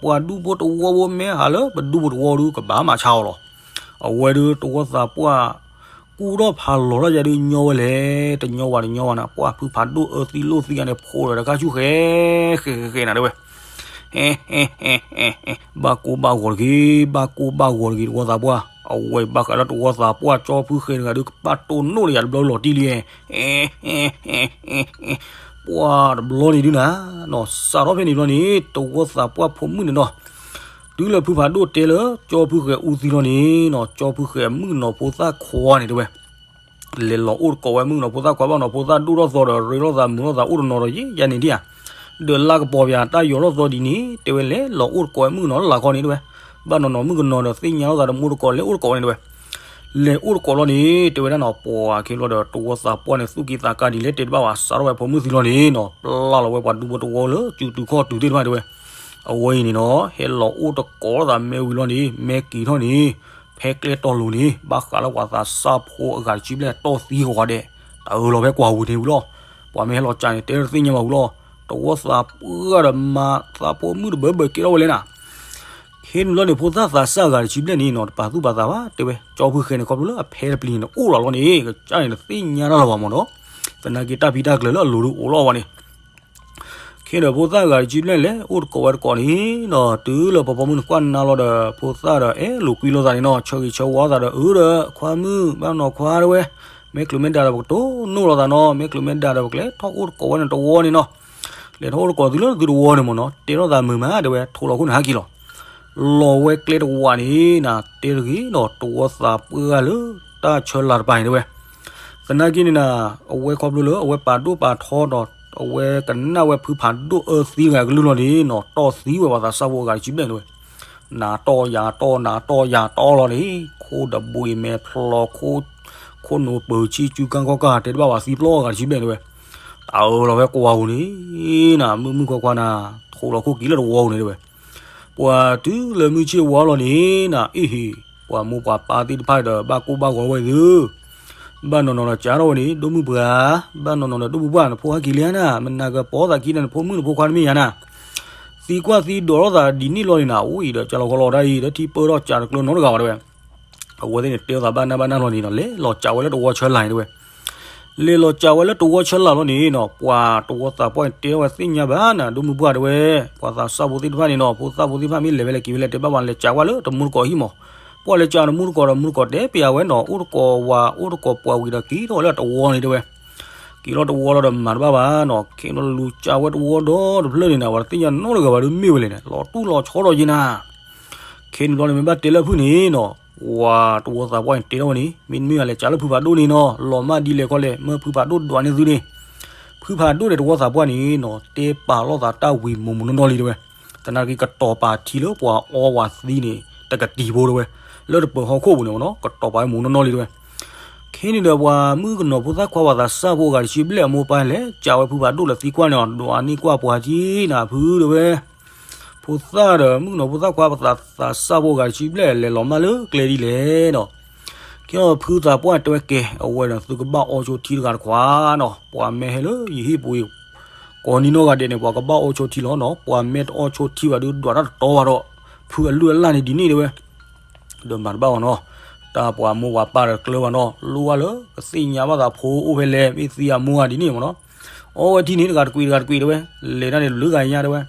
ပှၤဒူဖိတဝီဖိမ့ၢ်ဟးလၢပဒူဖိတဝီဒုး ကဘၣ်မၤဆါအီၤလီၤ, အဝဲဒုးတဝီသးပှၢ် ကူၣ်ထီၣ်ဖးလီၤထီၣ်ယၤဒုး ညီဝဲလဲၣ်, တညီဝဲတညီဝဲနၤ, ပှၢ်ဖုဖးဒိၣ်အၢသံလိၣ်သံယၤန့ၣ် ဖိးဒီးတခါဆူၣ်ဃဲ ဃဲဃဲဃဲနၤတဲဝဲ, ဘၣ်ကိၢ်ဘၣ်ဂီၤတဂ့ၤ, ဘၣ်ကိၢ်ဘၣ်ဂီၤတဂ့ၤ တဝီသးပှၢ်, အဝဲဘၣ်ဃးလၢတဝီသးပှၢ်ကၠီဖုဃဲတဂၤဒုး ကဘၣ်တိၢ်နီၣ်ဒီးယၤတဘျီလီၤတံၢ်လံ, ပှၢ်တဘျီန့ၣ်ဒုးနၤ, နီၤ စးထီၣ်ဖဲန့ၣ်ဘျီန့ၣ် တဝီသးပှၢ်ဖိမုၣ်န့ၣ်နီၤ, တုၤလၢဖုဖးဒိၣ်တဲလၢ ကၠီဖုဃဲအူသံလီၤန့ၣ်နီၤ, ကၠီဖုဃဲမုၣ်ကနီၤဖိသၣ်ခွါန့ၣ်တဲဝဲ လဲၤလီၤအိၣ်တကိးဝဲမုၣ်ကနီၤဖိသၣ်ခွါဘၣ်နီၤ, ဖိသၣ်ဒိၣ်ထီၣ်သီဒီး ရ့ထီၣ်သးမုာ်ထီၣ်သးအိၣ်တနီၤဒီးယဲယၤန့ၣ်ဒ်ဧါ, ဒီးလါကပီၤပၠးတၢ်ယီၤထီၣ်သီဒ်န့ၣ် တဲဝဲလဲၤလီၤအိၣ်တကိးဝဲမုၣ်ကနီၤလၢလာ်ခီန့ၣ်တဲဝဲ, ဘၣ်နီၤနီၤမုၣ်ကနီၤဒီး သ့ၣ်ညါထီၣ်သးတမူတကိးလဲၤအိၣ်တကိးဝဲန့ၣ်တဲဝဲ, လဲၤအိၣ်တကိးလီၤန့ၣ် တဲဝဲဒၣ်နီၤ, ပှၤခ့လီၤဒီး တဝီသးပှၢ်န့ၣ် သူၣ်က့သးကါဒ်လဲၣ်တဲတဘၣ်ဘၣ်, စးထီၣ်ဝဲဖိမုၣ်သံလီၤန့ၣ်နီၤ, ပျၢ်လီၤဝဲပှၤဒူဖိတဝီလၢ စုတုၤခီၣ်တုၤသ့ၣ်တဖၣ်တဲဝဲ, အဝဲအံၤန့ၣ်နီၤ ဟဲလီၤအိၣ်တကိးလိာ်သးမဲဝံၤလီၤန့ၣ် မဲက့ၤထီၣ်န့ၣ် ဖဲကျဲတီၤလိၤန့ၣ် ဘၣ်ဃးလၢပှၤသးစၢ်ဖိအဂၤတဆံဘျဲၣ်တီၢ်သံဃီၤဃီဒဲး, တၢ်အၢၣ်လီၤဖဲကွၢ်ဝံၤန့ၣ်ဝံၤလီၤ, ပှၤမ့ၢ်ဟဲလီၤကၠးန့ၣ် တဲတသ့ၣ်ညါဘၣ်ဝံၤလီၤ, တဝီသးပှၢ်ဒီးမၤသးဖိမုၣ်တဘၢဘၢကဲထီၣ်ဝဲလဲၣ်နၤ ခဲန့ၣ်ဘျီန့ၣ် ဖိသၣ်သးစၢ်ဂၤတဆံဘျဲၣ်န့ၣ်နီၤ တပာ်သူၣ်ပာ်သးဘၣ် တဲဝဲ ကၠီဖုဃဲန့ၣ် ခီဖျိလၢအဖဲတပျံၤန့ၣ် အိၣ်လီၤလီၤန့ၣ် ကစၢ်န့ၣ် တသ့ၣ်ညါတၢ်လၢၤဘၣ်မၢ်နီၤ, သနာ်က့တၢ်ဖံးတၢ်ကျၢၤလၢအလိၤဒုးအိၣ်လီၤဘၣ်န့ၣ် ခဲဒီးဖိသၣ်ဂၤတဆံဘျဲၣ်လဲၤအိၣ်တကိးဝဲတကိးန့ၣ်နီၤ တုၤလၢပှၤပိာ်မုၣ်န့ၣ်ကွၢ်နါလီၤဒီး ဖိသၣ်ဒီးအဲၣ်လိာ်ကွံလိာ်သးန့ၣ်နီၤ ဆၢဂ့ၤဆၢဝါသးဒီး အၢဒီး ခွါမုၣ်ဘၣ်နီၤခွါတဲဝဲ, မ့ၢ်ချုးမ့ၢ်ဒၣ်ဒီးပကတိၢ်နီၣ်လိာ်သးနီၤ မ့ၢ်ချုးမ့ၢ်ဒၣ်ဒီးပကလဲၤထီၣ်အိၣ်တကိးဝဲန့ၣ်တဝီန့ၣ်နီၤ လဲၤထီၣ်အိၣ်တကိးသုလၢသုတဝီန့ၣ်မၢ်နီၤ တဲထီၣ်သးမုာ်မး တဲဝဲ ထိးလီၤခိၣ်န့ၣ်ဟးက့ၤလီၤ လီၤဝဲကျဲတဝးန့ၣ်နၤ တဲတဂ့ၤဒီး တဝီသးပှၢ်လၢတၢ်ဆၢလၤတပၤန့ၣ်တဲဝဲ, သနာ်က့န့ၣ်နၤ အဝဲခီဖျိလၢအဝဲပာ်ဒိၣ်ပာ်ထီဒီး အဝဲကနၣ်ဝဲဖုဖးဒိၣ်အၢသံတဂၤကလုၢ်လီၤန့ၣ်နီၤ တီၢ်သံဝဲပှၤသးစၢ်ဖိအဂၤတဆံဘျဲၣ်န့ၣ်တဲဝဲ, နၤတီၢ်ယၤတီၢ် နၤတီၢ်ယၤတီၢ်လီၤန့ၣ် ခိၣ်တဘှံးမဲာ်ဖျိး ခိၣ်နူာ်ပၢၤဆံၣ် စုကၢ်ခီၣ်ကၢ် တဲတဘၣ်ဘၣ်သံပျီအဂၤတဆံဘျဲၣ်တဲဝဲ, တၢ်အၢလီၤဝဲကွၢ်ပူၤန့ၣ် နၤ မုၢ်မုၢ်ခွါခွါနၤ ထိးလီၤခိၣ်က့ၤလၢတဝီပူၤန့ၣ်တဲဝဲ ပှၤတုၤလၢမုၢ်ဆ့ၣ်ဝါလီၤန့ၣ်နၤ အ့ဟ့ၣ် ပှၤမိၢ်ပှၤပၢ်သ့ၣ်တဖၣ်ဒီး ဘၣ်ကိၢ်ဘၣ်ဂီၤဝဲသု, ဘၣ်နီၢ်နီၢ်ဒီးကးထီၣ်ဝဲန့ၣ် ဒိၣ်မုၢ်ပှၢ်, ဘၣ်နီၢ်နီၢ်ဒီးဒိၣ်မုၢ်ပှၢ် နဖိဟဲက့ၤလံဧါနၤ, မနၤကပီၤသးခံနၤ နဖိမုၣ်နဖိခွါတမ့ၢ်ဧါနၤ, သံကွၢ်သံဒိးထီၣ်သးဒ်န့ၣ်လီၤန့ၣ်နၤ, အိၣ်အံၤဒီးကၢလီၤခီလီၤဒၣ်အံၤ ဒီးထံပၢၢ်ထီၣ်ကးတကျၢၤနီတဂၤဘၣ်တဲဝဲ အဝဲသ့ၣ်န့ၣ်တဲအသးဘၣ်နၢ်ဘၣ်နၢ်လီၤန့ၣ်ဒီး လဲၤလီၤကးဝဲလၢတဝီဆၢလာ်န့ၣ်တဲဝဲ, လဲၤလီၤကးဝဲလၢတဝီဆၢလာ်လီၤန့ၣ်နီၤ, ပှၤတဝီသးပှၢ်န့ၣ် တဲထီၣ်ဝဲသ့ၣ်ညါဘၣ်နၤ ဒိၣ်မုၢ်ပှၢ်တဲဝဲ, ပှၤသးစၢ်ဖိသ့ၣ်တဖၣ်န့ၣ်နီၤ ဖိသၣ်ဖိသ့ၣ်တဖၣ်မ့ၢ်လဲၤဝဲလဲၤက့ၤဝဲလဲၣ် တဲဘၣ်ပှၤလဲၤကးဝဲလၢတမူတကိးဟံၣ်မး, ပှၤလဲၤကးတမူတကိးဒီးမူတကိးတဲပျးဝဲနီၤ အိၣ်တကိးဝၤ အိၣ်တကိးပှၤဝံၤဒီးက့ၤထီၣ်ဝဲလၢတဝီန့ၣ်တဲဝဲ က့ၤလီၤတဝီလီၤဒီးမၤတဘၣ်ဘၣ်နီၤ, ခဲန့ၣ်လူၤကးဝဲတဝီဒီတဖျၢၣ်န့ၣ်နၤ ပှၤတသ့ၣ်ညါနီတဂၤဘၣ်ဒီးမ့ၢ်ဝဲလဲၣ်န့ၣ် လီၤတူၢ်လီၤဆီဒီးယ့နၤ ခဲန့ၣ်ဘျီန့ၣ် မ့ၢ်ဘၣ်တဲလၢဖုၣ်န့ၣ်နီၤ, ဝၤတဝီသးပှၢ်န့ၣ်တဲထီၣ်ဝဲန့ၣ် မ့တမ့ၢ်ဘၣ်လဲၤကးလၢဖုဖးဒိၣ်န့ၣ်နီၤ, လီၤမၢ်ဒ်လဲၣ်ခီလဲၣ် မ့ၢ်ဖုဖးဒိၣ်ဒွးန့ၢ်သုန့ၣ်, ဖုဖးဒိၣ်ဒီးတဝီသးပှၢ်န့ၣ်နီၤ တဲပာ်လိာ်သးတၢ်ဝံၤမူးမူးနီၢ်နီၢ်လံတဲဝဲ, သနာ်က့ကတီၤပာ်ထံလၢပှၤအီဝၤသံန့ၣ် တကတံၤဖိတဲဝဲ, လၢတပၢၤဟီၣ်ခိၣ်ပူၤန့ၣ်နီၤ ကတီၤပာ်ဝဲမူးနီၢ်နီၢ်လံတဲဝဲ ခဲန့ၣ်ဒီးပှၤမုၣ်ကနီၤဖိသၣ်ခွါပှၤသးစၢ်ဖိအဂၤတဆံဘျဲၣ်အမိၢ်ပၢ်လဲၤကးဝဲဖုဖးဒိၣ် လဲၤသံကွၢ်န့ၣ်အီၤ ဒွးန့ၢ်ကွၢ်ပှၤကံနၤဖုတဲဝဲ, ဖိသၣ်ဒီးမုၣ်ကနီၤဖိသၣ်ခွါပှၤသးစၢ်ဖိအဂၤတဆံဘျဲၣ် လဲၤလီၤမၢ်လၢကျဲဒ်လဲၣ်နီၤ, ခဲအံၤဖုသးပှၢ်တဲဝဲကဲ အဝဲဒီးသုကဘၣ်အီဆိထံတဂၤတခွါနီၤ, ပှၤမ့ၢ်ဟဲလၢယဟံၣ်ပူၤအံၤ ကိးနံၤနီၢ်ဂၤဒဲးန့ၣ် ပှၤကဘၣ်အီဆိထံလီၤနီၤ, ပှၤမ့ၢ်တအီဆိထံဘၣ်ဒီးဒွးတၢ်တတီဘၣ်ဒီး ဖုအလုၢ်အလၢ်န့ၣ်ဒ်န့ၣ်တဲဝဲ ဒီးမၤတဘၣ်ဘၣ်နီၤ, တၢ်ပှၤမိၢ်ပှၤပၢ်ဒီးကျၢၤဘၣ်နီၤ, လိၣ်ဘၣ်လၢကသ့ၣ်ညါဘၣ်သးဖိအိၣ်ဖဲလဲၣ် မ့ၢ်သံအမိၢ်ဂၤဒ်န့ၣ်မ့ၢ်နီၤ, အီဝဲထံန့ၣ် တဂၤတကွံာ်တဂၤတကွံာ်တဲဝဲ, လဲၤတၢ်န့ၣ်တဘျုးဂၤညါတဲဝဲ,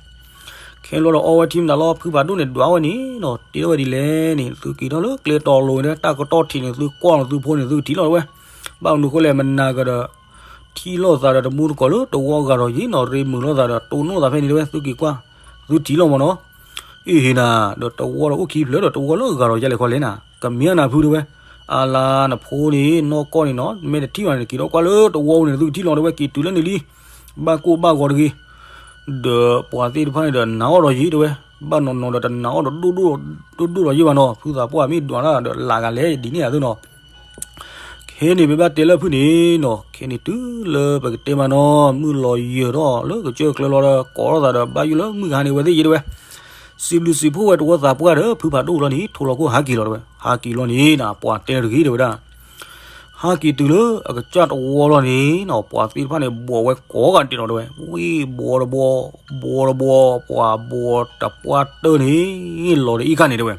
ခဲလီၤဒီးအီဝဲထံမတၤလီၤ ဖုဖးဒိၣ်န့ၣ်ဒွးဝဲန့ၣ်နီၤ, တဲထီၣ်ဝဲဒ်လဲၣ်န့ၣ် သုက့ၤထီၣ်လၢကျဲတီၤလိၤန့ၣ် တၢ်ကတီၢ်ထံးန့ၣ် သုကွၢ်လီၤသုဖိန့ၣ် သုကထံၣ်လီၤတဲဝဲ, ဘၣ်မနုၤဃိလဲၣ် မနၤကဒီး ထံၣ်လိာ်သးဒီးတမူတကိးလၢတဝီဂၤဒီးယ့ၣ်နီၤ, ရ့မုာ်လိာ်သးဒီးတိၢ်နီၣ်သးဖဲန့ၣ်တဲဝဲ, သုက့ၤကွၢ် သုထံၣ်လီၤမ့ၢ်နီၤ, အ့ဟ့ၣ်နၤ ဒီးတဝီဒီးအိၣ်ခံဖျၢၣ်ဒီးတဝီလၢဂၤဒီးယလဲၣ်ခီလဲၣ်နၤ, ကမ့ၢ်နၤဖုတဲဝဲ, အလါနဖိန့ၣ် နီၢ်ကီၢ်န့ၣ်နီၤ မ့ၢ်တထံၣ်ဘၣ်န့ၣ် က့ၤထီၣ်ကွၢ်လၢတဝီပူၤန့ၣ် သုကထံၣ်လီၤတဲဝဲ, က့ၤတုၤလၢန့ၣ်လံ, ဘၣ်ကိၢ်ဘၣ်ဂီၤတဂ့ၤ, ဒီးပှၤသ့ၣ်တဖၣ်န့ၣ်ဒီးနာ်အီၤဒီးယ့ၣ်တဲဝဲ, ဘၣ်နီၢ်နီၢ်ဒီးတနာ်အီၤဒီးဒိၣ်ဒိၣ်ဒီးယ့ၣ်ဘၣ်နီၤ, ဖုသးပှၢ်မ့ၢ်ဒွးတၢ်ဒီးလၢ်ဂၤလဲၣ်ဒ်န့ၣ်အသိးနီၤ ခဲန့ၣ်မ့ၢ်ဘၣ်တဲလၢဖုၣ်န့ၣ်နီၤ, ခဲန့ၣ်တုၤလၢပကတဲမးနီၤ, မုၢ်လီၤယၢၤထီၣ်လၢကစၢၢ်ကျၢၤလီၤဒီး ကိးထီၣ်သးဒီးဘၣ်ယိၣ်လၢမုၢ်ကဟါန့ၣ် အဝဲသ့ၣ်ယ့ၣ်တဲဝဲ, စံးဘျုးစံးဖှိၣ်ဝဲတဝီသးပှၢ်ဒီး ဖုဖးဒိၣ်လီၤန့ၣ် ထိးလီၤခိၣ်ဟးက့ၤလီၤတဲဝဲ, ဟးက့ၤလီၤန့ၣ်နၤ ပှၤတဲတဂ့ၤတဲဝဲဒၣ် ဟးက့ၤတုၤလၢအကစၢ်တဝီလီၤန့ၣ်နီၤ, ပှၤသ့ၣ်တဖၣ်န့ၣ် ဘှီးဝဲကိးဂၤဒဲးနီၤတဲဝဲ, ဝံၣ်ဘှီးတဘှီး, ဘှီးတဘှီး, ပှၤဘှီးတပှၢ်တၢၢ်န့ၣ် လီၤတအံၣ်ခါန့ၣ်တဲဝဲ,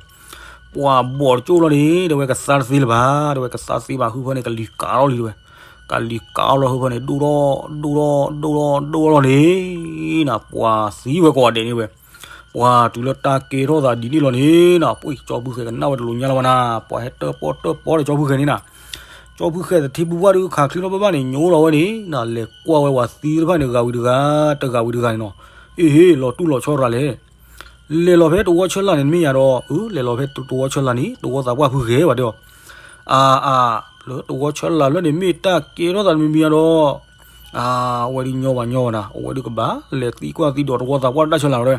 ပှၤဘှီးတကၠိၣ်လီၤန့ၣ် တဲဝဲကသါတသ့လၢၤဘၣ်, တဲဝဲကသါတသ့ဘၣ် ဟုဖၢန့ၣ် ကလံၤကးထီၣ်လံတဲဝဲ, ကလံၤကးထီၣ်လီၤဟုဖၢန့ၣ် ဒိၣ်ထီၣ်, ဒိၣ်ထီၣ်, ဒိၣ်ထီၣ်, ဒိၣ်ထီၣ်လီၤန့ၣ် နၤ ပှၤသံဝဲကိးဂၤဒဲးန့ၣ်ဝဲ ပှၤတုၤလၢတၢ်ကဲထီၣ်သးဒ်န့ၣ်လီၤန့ၣ်နၤ, ပှၤကၠီဖုၣ်ဃဲကနၣ်ဝဲတလိၤညါလၢၤဘၣ်နၤ, ပှၤဟဲတၢၣ်ပီၣ်တၢၣ်ပီဒီးကၠီဖုၣ်ဃဲန့ၣ်နၤ, ကၠီဖုၣ်ဃဲသထ့ဖုပှၢ်ဒုးခးချ့ထီၣ်ဘၣ်ဘၣ်န့ၣ် ညိလီၤဝဲန့ၣ်နၤ, လဲၤကွၢ်ဝဲပှၤသံသ့ၣ်တဖၣ်န့ၣ် ဂၤဝံၤတဂၤ တဂၤဝံၤတဂၤန့ၣ်နီၤ, အ့ဟ့ၣ် လီၤတူၢ်လီၤဆီရၤလဲၣ် လဲၤလီၤဖဲတဝီဆၢလာ်န့ၣ်တမ့ၢ်ယၤဒီး, အၢ လဲၤလီၤဖဲတဝီဆၢလာ်န့ၣ် တဝီသးပှၢ်ဖုဂဲၤဝဲတဲအီၤ, အါအါ, လၢတဝီဆၢလာ်လၢန့ၣ် မ့ၢ်တၢ်ကဲထီၣ်သးတမံၤမံၤယၤဒီး, အါ, အဝဲဒုးညီဘၣ်ညီဘၣ်နၤ, အဝဲဒုးကဘၣ်လဲၤသံကွၢ်သံဒိးတဝီသးပှၢ်တၢ်ဆၢလာ်လီၤတဲဝဲ,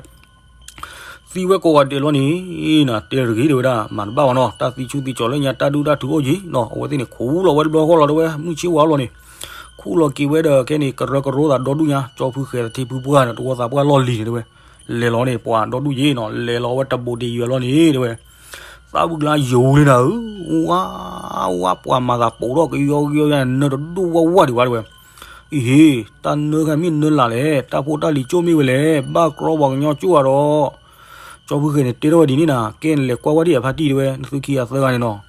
သံဝဲကိးဂၤဒဲးလီၤန့ၣ်နၤ, တဲတဂ့ၤတဲဝဲဒၣ် မၤတဘၣ်ဘၣ်နီၤ, တၢ်သံဆူၣ်သံကၠီၤလၢညါ တၢ်ဒုၣ်တၢ်ထုးအိၣ်က့ၤနီၤ, အဝဲသ့ၣ်န့ၣ် ခူၣ်လီၤဝဲတဘျီဃီလီၤတဲဝဲ, မုၢ်ဆ့ၣ်ဝါလီၤန့ၣ်, ခူၣ်လီၤက့ၤဝဲဒီး ခဲန့ၣ် ကရၢကရိသးဒီဒူၣ်ညါ, ကၠီဖုၣ်ဃဲသထ့ဖုပှၢ်န့ၣ် တဝီသးပှၢ်လီၢ်လံၤန့ၣ်တဲဝဲ, လဲၤလီၤန့ၣ် ပှၤဒီဒူၣ်ယ့ၣ်နီၤ, လဲၤလီၤဝဲတဘိးတယွဲၢ်လီၤန့ၣ်တဲဝဲ, သးဝံၣ်ကျါယိၤလံနၤဧၢ, ဝါ, ဝါ, ပှၤမၤသးပိာ်ထီၣ်ကယီကယီယါ နၢတဒိၣ်ဝၣ်ဝၣ်ဒံးဘၣ်တဲဝဲ, အံၤဟ့ၣ်, တၢ်နၢခါမ့ၢ်နၢလၢ်လဲၣ်, တၢ်ဖိတၢ်လံၤကၠိၣ်မ့ၢ်ဝဲလဲၣ်, ဘၣ်ကြီပှၤကညီကၠိၣ်ဧါဒီး, ကၠီဖုဃဲၤန့ၣ် တဲထီၣ်ဝဲဒ်န့ၣ်နၤ, ကဲနလဲၤကွၢ်ဝဲဒ်အဖါတံၢ်တဲဝဲ, နသုခံဂၤသၢဂၤန့ၣ်နီၤ.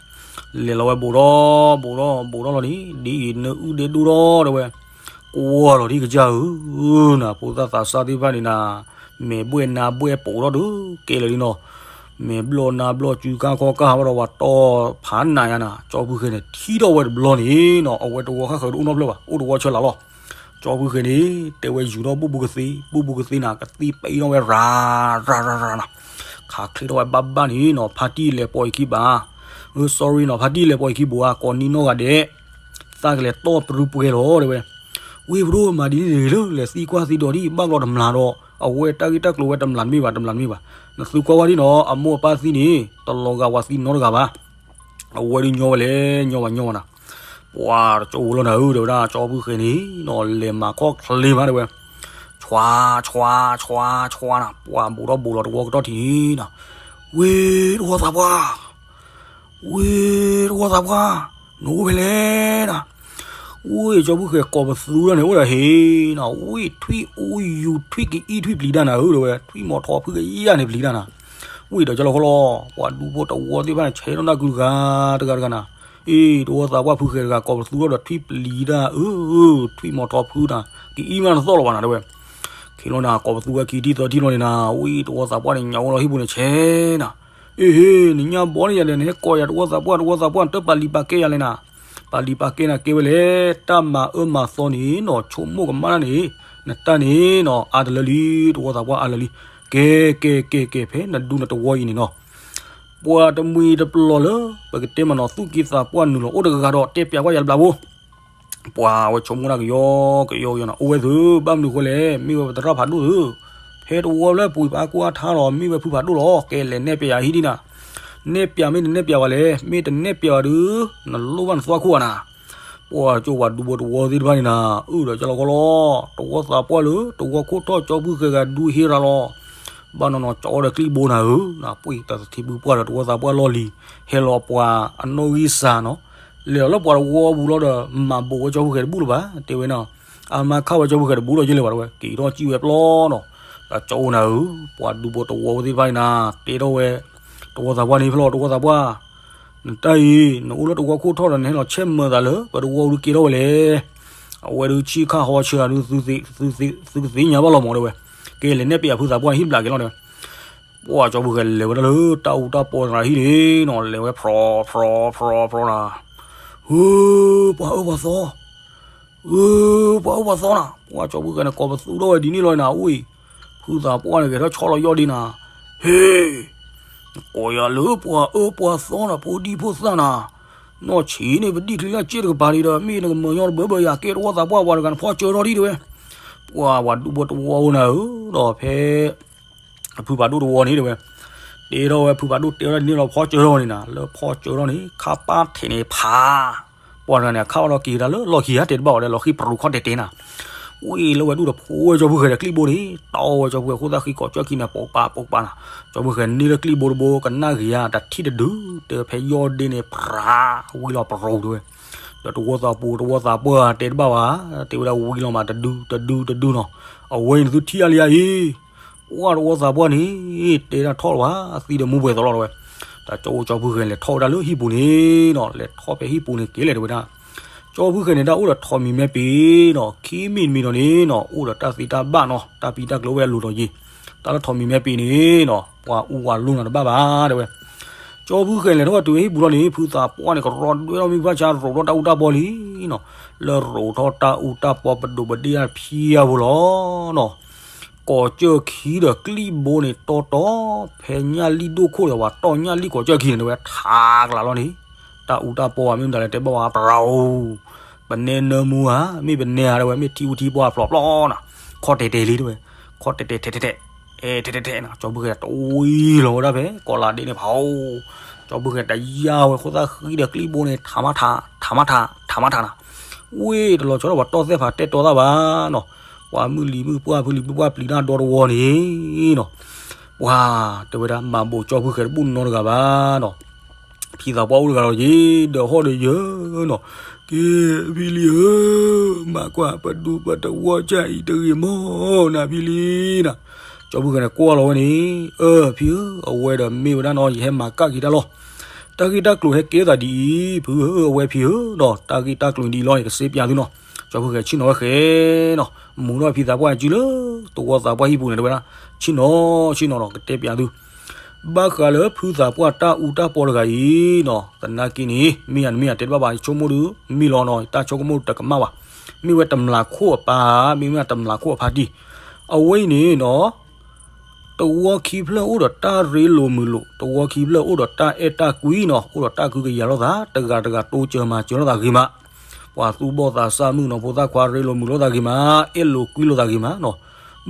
လဲၤလီၤဝဲဘူးဒီးဘူးဒီးဘူးဒီးလီၤန့ၣ်, ဒ်အံၤနအုၣ်ဒဲဒိၣ်ထီၣ်တဲဝဲ, ကွၢ်လီၤဒ်ကစၢ်ဧၢ, နဖိသၣ်သးစၢ်သ့ၣ်တဖၣ်န့ၣ်နၤ, မဲာ်ဘှဲၣ်နါဘှဲၣ်ပိာ်ထီၣ်ဒီးကဲလၢာ်လံနီၤ. မဲာ်ဘျီၣ်နါဘျီၣ် စုခါခီကါဘၣ်ဒီး ပှၤတီဖးနးယါနၤ. ကၠီဖုဃဲၤန့ၣ် ထံၣ်ထီၣ်ဝဲတဘျီန့ၣ်နီၤ, အဝဲတဝီဃၣ်ဃၢၤတအိၣ်နီတဖျၢၣ်ဘၣ်, အိၣ်တဝီဆၢလၢ်လီၤ. ကၠီဖုဃဲၤန့ၣ် တဲဝဲယူၤထီၣ်ဘူၣ်ဘုကသ့, ဘူၣ်ဘုကသ့နၤ ကသ့ပအ့ထီၣ်ဝဲရၤ ရၤရၤရၤနၤ. ခးချ့ထီၣ်ဝဲဘၣ်ဘၣ်န့ၣ်နီၤ, ဖါတံၢ်လဲၤပိာ်ယခံဘၣ်, အၢ sorry နီၤ, ဖါတံၢ်လဲၤပိာ်ယခံဘိဧါ, ကိးနံၤနီၢ်ဂၤဒဲး သးကလဲၤတီၢ်ပြူပှဲၤလီၤတဲဝဲ. ဝ့ၢ်ပဒိၣ်မၤဒ်န့ၣ်တဂ့ၤလၢ လဲၤသံကွၢ်သံဒိးဒ်အံၤ ဘၣ်ဘျီတမျးဒီး အဝဲတၢ်ဂ့ၢ်တၢ်ကျိၤဝဲတမျးတမ့ၢ်ဘၣ်, တမျးတမ့ၢ်ဘၣ်. နသုကွၢ်ဝဲဒ်နီၤ, အမိၢ်အပၢ်သံန့ၣ် တလီၤဂာ်ပှၤသံနီတဂၤဘၣ်. အဝဲဒုးညီဝဲလဲၣ်, ညီဘၣ်ညီဘၣ်နၤ. ပှၤတကၠိဝဲလီၤနၤဧၢ တဲဝဲဒၣ်, ကၠီဖုဃဲၤန့ၣ်နီၤ လဲၤမၤခီၣ်ချ့မးတဲဝဲ. ဆွါ ဆွါ ဆွါ ဆွါနၤ, ပှၤဘူးထီၣ်ဘူးလီၤတဝီကတီၢ်ထံးနၤ. ဝ့ၢ်တဝီသးပှၢ် ဝ့ၢ်တဝီသးပှၢ်, နအိၣ်ဖဲလဲၣ်နၤ. ဝ့ၢ်ကၠီဖုဃဲၤကိးပသူထီၣ်န့ၣ် အိၣ်ဒီးဟ့ၣ်နၤ, ဝ့ၢ်ထွံၣ်အူယူၤ ထွံၣ်ကအံၣ်ထွံၣ်ပျံၤတၢ်နၤဧၢ တဲဝဲ, ထွံၣ်မီၤထီဖုကယၢ်န့ၣ်ပျံၤတၢ်နၤ. ဝ့ၢ်ဒီးကၠီလီၤခီလီၤ, ပှၤဒူဖိတဝီသ့ၣ်တဖၣ်န့ၣ် ဆဲးထီၣ်နၢ်ကုတဂၤတဂၤတဂၤနၤ. အ့ တဝီသးပှၢ်ဖုဃဲၤတဂၤ ကိးပသူထီၣ်ဒီးထွံၣ်ပျံၤတၢ်ဧၢ, ထွံၣ်မီၤထီဖုနၤ ကအံၣ်မးတသီၣ်လီၤဘၣ်နၤတဲဝဲ. ခံလီၤနၤ ကိးပသူဝဲခံထံၣ်သၢထံၣ်လီၤန့ၣ်နၤ, ဝ့ၢ်တဝီသးပှၢ်န့ၣ် ညၣ်အိၣ်လီၤဟံၣ်ပူၤန့ၣ်ဆဲးနၤ. အ့ဟ့ၣ် နညၣ်ဘီန့ၣ်ယၤဒီး နဟဲကိးယၤတဝီသးပှၢ် တဝီသးပှၢ် နတပာ်လံၤပာ်ကဲယၤလဲၣ်နၤ. ပာ်လံၤပာ်ကဲနၤကဲဝဲလဲၣ်, တၢ်မၤအၢမၤသီန့ၣ်နီၤ ဆိကမိၣ်ကမၣ်တၢ်န့ၣ်, နတၢ်န့ၣ်နီၤ အါတလၢလံ, တဝီသးပှၢ်အါလၢလံ. ကဲ ကဲ ကဲ ကဲ ဖဲနဒူနတဝီအံၤန့ၣ်နီၤ ပှၤတမှံၤတပျီၤလၢ ပကတဲမ့ၢ်နီၤ သူၣ်က့သးပှၢ်နုာ်လီၤအိၣ်တဂၤဂၤဒီး တဲပျးကွၢ်ယၤတဘျီဖိ. ပှၤဝဲဆိကမိၣ်တၢ်ကယီကယီကယီနၤ, အိၣ်ဝဲသု ဘၣ်မနုၤဃိလဲၣ်, မ့ၢ်ဝဲပသရၣ်ဖးဒိၣ်သု, ဖဲတဝီလၢပှၤပာ်ကူအါထါဒီး မ့ၢ်ဝဲဖုဖးဒိၣ်လီၤ. ကဲလဲၤနဲၣ်ပျးယၤဟံၣ်ဒံနၤ, နဲၣ်ပျးမ့ၢ်တနဲၣ်ပျးဘၣ်လဲၣ်, မ့ၢ်တနဲၣ်ပျးဘၣ်ဒီး နလိၣ်ဘၣ်နသွၣ်ခိၣ်ဧါနၤ. ပှၤကၠိပှၤဒူဖိတဝီသ့ၣ်တဖၣ်န့ၣ်နၤ, အုၣ်ဒီးကၠီလီၤခီလီၤ, တဝီသးပှၢ်လၢ တဝီခိၣ်ထီၣ်ကၠီဖုဃဲၤဂၤဒူဟ့ရၤလီၤ. ဘၣ်နီၤနီၤ ကၠီဒီးကျံၣ်ဘိနၤဧၢ, ပှ့ၤတၢ်သထံဘုပှၢ်ဒီးတဝီသးပှၢ်လီၢ်လံၤ, ဟဲလီၤပှၤအနီၣ်ဂံၢ်စၢ်နီၤ, လဲၤလီၤလၢပှၤတဝီပူၤလီၤဒီး မၤဘူးဝဲကၠီဖုဃဲၤတဘူၣ်လၢၤဘၣ်, တဲဝဲနီၤ, အမါခးဝဲကၠီဖုဃဲၤတဘူၣ်လီၤယဲလဲၣ်ဘၣ်တဲဝဲ, က့ၤထီၣ်စံၣ်ဝဲပျီနီၤ. တၢ်ကၠီအိၣ်နၤဧၢ, ပှၤဒူဖိတဝီသ့ၣ်တဖၣ်န့ၣ်နၤ, တဲထီၣ်ဝဲ တဝီသးပှၢ်န့ၣ်ဖဲလီၤ တဝီသးပှၢ် နတၢ်အံၤ နအိၣ်လၢတဝီခိၣ်ထီၣ်ဒီး နဟဲလီၤဆဲးမၤသးလၢ ပတဝီဒုးကဲထီၣ်ဝဲလဲၣ်. အဝဲဒုးဆံးခါဟီဆၢအဒုး သုကသ့ၣ်ညါဘၣ်လီၤမးတဲဝဲ, ကဲလဲၤနဲၣ်ပျးဖုသးပှၢ်န့ၣ်ဟံၣ်ဘျးက့ၤလီၤတဲဝဲ. ပှၤကၠီဖုဃဲၤလဲၤဝဲဒၣ်လၢတၢ်အူတၢ်ပီသရၣ်ဟံၣ်န့ၣ်နီၤ, လဲၤဝဲဖြီဖြီဖြီဖြီနၤ, ဧၢ ပှၤအၢပှၤသီ ဧၢ ပှၤအၢပှၤသီနၤ, ပှၤကၠီဖုဃဲၤန့ၣ် ကိးပသူထီၣ်ဝဲဒ်န့ၣ်လီၤနၤ, အိၣ်အံၤ ဖုသးပှၢ်န့ၣ် ဂဲၤထီၣ်ဆီလီၤယီၢ်ဒ့နၤ, ဟ့ၣ် ကိးယၤလၢပှၤအၢပှၤသီနၤ, ဖိဒံဖိသၣ်နၤ, နီၢ်ဆံးန့ၣ် ပဒံၣ်ချံလၢစ့ၢ်တကပၤလံဒီး မ့ၢ်နကမၢညီတဘၢဘၢယၤ ကဲတဝီသးပှၢ် ပှၤတဂၤန့ၣ်ဖီစၢထီၣ်ဒံးတဲဝဲ. ပှၤဝၤဒူဖိတဝီအိၣ်နၤဧၢ, ဒီးဖဲ အဖုဖးဒိၣ်တဝီန့ၣ်တဲဝဲ, တဲထီၣ်ဝဲဖုဖးဒိၣ်တဲဝဲဒၣ်န့ၣ်လီၤ ဖီစၢထီၣ်န့ၣ်နၤ, လၢဖီစၢထီၣ်န့ၣ် ခါပၢ်ထဲးန့ၣ်ဖး ပှၤတဂၤန့ၣ် အခးဝဲလီၤက့ၤတၢ်လၢလီၢ်ခံဂၤတဲတဘၣ်ဝဲဒီး လီၤဃံၤပရူၤခီၣ်တဲာ်တဲာ်နၤ, ဝံၤလၢဝဲဒူၣ်ဒီးဖိဝဲကၠီဖုဃဲၤဒီးကျံၣ်ဘိန့ၣ် တီဝဲကၠီဖုဃဲၤ ခိၣ်သၣ်ဃံကိးကၠၢၢ်ခံန့ၣ် ပိာ်ပာ်ပိာ်ပာ်နၤ, ကၠီဖုဃဲၤန့ၢ်လၢကျံၣ်ဘိတဘိ ကနၣ်ဂ့ၤဧါ တထံၣ်တဒု တဲဖဲယီၢ်ဒ့န့ၣ် ဖြး ဝံၤလီၤပရူၤတဲဝဲ, ဒီးတဝီသးပူၤ တဝီသးပှၢ်တဲတဘၣ်ဝဲ, တဲဝဲဒၣ်ဝံၤလီၤမး တဒု တဒု တဒုနီၤ, အဝဲန့ၣ်သုထံၣ်အါလံဧါအံၤ ပှၤတဝီသးပှၢ်န့ၣ် တဲဒၣ်ထီၣ်လၢၤဘၣ် သံဒီးမူပှဲၤသီလီၤတဲဝဲ, တၢ်ကၠီအိၣ်ကၠီဖုဃဲၤလဲၤထီၣ်ဝဲဒၣ်လၢဟံၣ်ပူၤန့ၣ်နီၤ, လဲၤထီၣ်ဖဲဟံၣ်ပူၤန့ၣ်က့ၤလဲၣ်တဲဝဲဒၣ်, ကၠီဖုဃဲၤန့ၣ် တၢ်အိၣ်ဒီးထိးမံၤမဲပ့ၤနီၤ, ခံမံၤတမံၤဒီးန့ၣ်နီၤ အိၣ်ဒီးတၢ်သ့တၢ်ဘၣ်နီၤ, တၢ်ပံးတၢ်ကျိၤဝဲအလိၤဒီးယံၤ, တၢ်လၢထိးမံၤမဲပ့ၤန့ၣ်နီၤ ပှၤအူပှၤလိၤနၤတဘၣ်ဘၣ်တဲဝဲ ကၠီဖုဃဲၤလဲၤထီၣ်ဝဲတုၤဟံၣ်ပူၤလီၤန့ၣ် ဖုသးပှၢ်န့ၣ် ကရီဒွဲထီၣ်မံဖးဆါ ရိးထီၣ်တၢ်အူတၢ်ပီလံနီၤ, လၢရိးထီၣ်တၢ်အူတၢ်ပီပဒိၣ်ပဒ့ၣ်အဖံအပူၤလီၤနီၤ, ကိးကၠၢၢ်ခံဒီးကျံၣ်ဘိန့ၣ် တီတီ ဖဲညၣ်လံၣ်ဒိၣ်ခိၣ်ဒီး ပှၤတီၢ်ညၣ်လံၣ်ကိးကၠၢၢ်ခံန့ၣ်ဝဲ ထးကလးလီၤန့ၣ်, တၢ်အူတၢ်ပီဧါ မ့ၢ်မတၤလဲၣ်တဲဘၣ်ဝဲ ပရၢအိ ပနဲနၢမူဧါ မ့ၢ်ပနဲဧါတဲဝဲ မ့ၢ်ထံအူထံပှၢ်ဖျိးဖျိးနီၤ, ခီၣ်တဲာ်တဲာ်လံတဲဝဲ, ခီၣ်တဲာ်တဲာ်ထဲးထဲးထဲး အဲ ထဲးထဲးထဲးနီၤ, ကၠီဖုဃဲၤတဝံၤလီၤဝဲဒၣ်ဖဲ ကီးလးဒ့န့ၣ်ဖးအိၣ်, ကၠီဖုဃဲၤတယၢ်ဝဲ ခိၣ်သၣ်ဃံဒီးကျံၣ်ဘိန့ၣ် ထးမးထး ထးမးထး ထးမးထးနီၤ, ဝ့ၢ်တလီၤဆီဒီးပှၤတီၢ်သဲၣ်ဖးတဲတီသၣ်ဘၣ် နီၤ, ပှၤမုၢ်လံၤမုၢ်ပှၢ်ဖုလံၤမုၢ်ပှၢ်ပျံၤတၢ်ဒီတဝီန့ၣ်နီၤ, ပှၤတဲဝဲဒၣ် မၤဘူးကၠီဖုဃဲၤတဘူၣ်နီတဂၤဘၣ်နီၤ, ဖံသးပှၢ်အိၣ်တဂၤလီၤက့ၤ ဒီးဟီၣ်ဒီးယၢၤနီၤ, က့ၤဖံလံဧၢ, မၤကွၢ်ပဒူပတဝီကၢ်အံၤတဂ့ၤမီၢ်နၤဖံလံနၤ, ကၠီဖုဃဲၤန့ၣ်ကွၢ်လီၤဝဲန့ၣ်, အၢ ဖံဧၢ, အဝဲဒီးမ့ၢ်ဝဲဒၣ်နီၤ ယဟဲမၤကၣ်က့ၤတၢ်လီၤ. တၢ်ဂ့ၢ်တၢ်ကျိၤဟဲကဲသးဒ်အံၤ ဖုဧၢ, အဝဲဖံဧၢနီၤ တၢ်ဂ့ၢ်တၢ်ကျိၤဒ်အံၤလီၤန့ၣ် ကစ့ပျးသုနီၤ. ကၠီဖုဃဲၤဆ့ၣ်နီၤဝဲဃဲနီၤ, မူထီၣ်ဖံသးပှၢ်စုလၢ သဝီသးပှၢ်ဟံၣ်ပူၤန့ၣ် တဲဝဲဒၣ်, ဆ့ၣ်နီၤ ဆ့ၣ်နီၤနီၤ ကတဲပျးသု ဘၣ်ဃးလၢဖုသးပှၢ်တၢ်အူတၢ်ပီတဂၤအံၤနီၤ, သနာ်က့န့ၣ် မ့ၢ်ယၤနမ့ၢ်ယၤတဲတဘၣ်ဘၣ် ယဆိကမိၣ်ဒုး မ့ၢ်လီၤနီၤ တၢ်ဆိကမိၣ်တကမၣ်ဘၣ်. မ့ၢ်ဝဲတမျးခိၣ်အပၢ်, မ့ၢ်ဝဲတမျးခိၣ်အဖါတံၢ်, အဝဲအံၤန့ၣ်နီၤ တဝီခံဖျၢၣ်အိၣ်ဒီးတၢ်ရ့လိာ်မုာ်လိာ်, တဝီခံဖျၢၣ်အိၣ်ဒီးတၢ်အဲၣ်တၢ်ကွံနီၤ, အိၣ်ဒီးတၢ်ကဟုကယာ်လိာ်သး, တဂၤတဂၤတိစၢၤမၤစၢၤလိာ်သးဂ့ၤမး, ပှၤသူၣ်ဘီၣ်သးစၢ်မုၣ်ကနီၤဖိသၣ်ခွါရ့လိာ်မုာ်လိာ်သးဂ့ၤမး, အဲၣ်လိာ်ကွံလိာ်သးဂ့ၤမးနီၤ.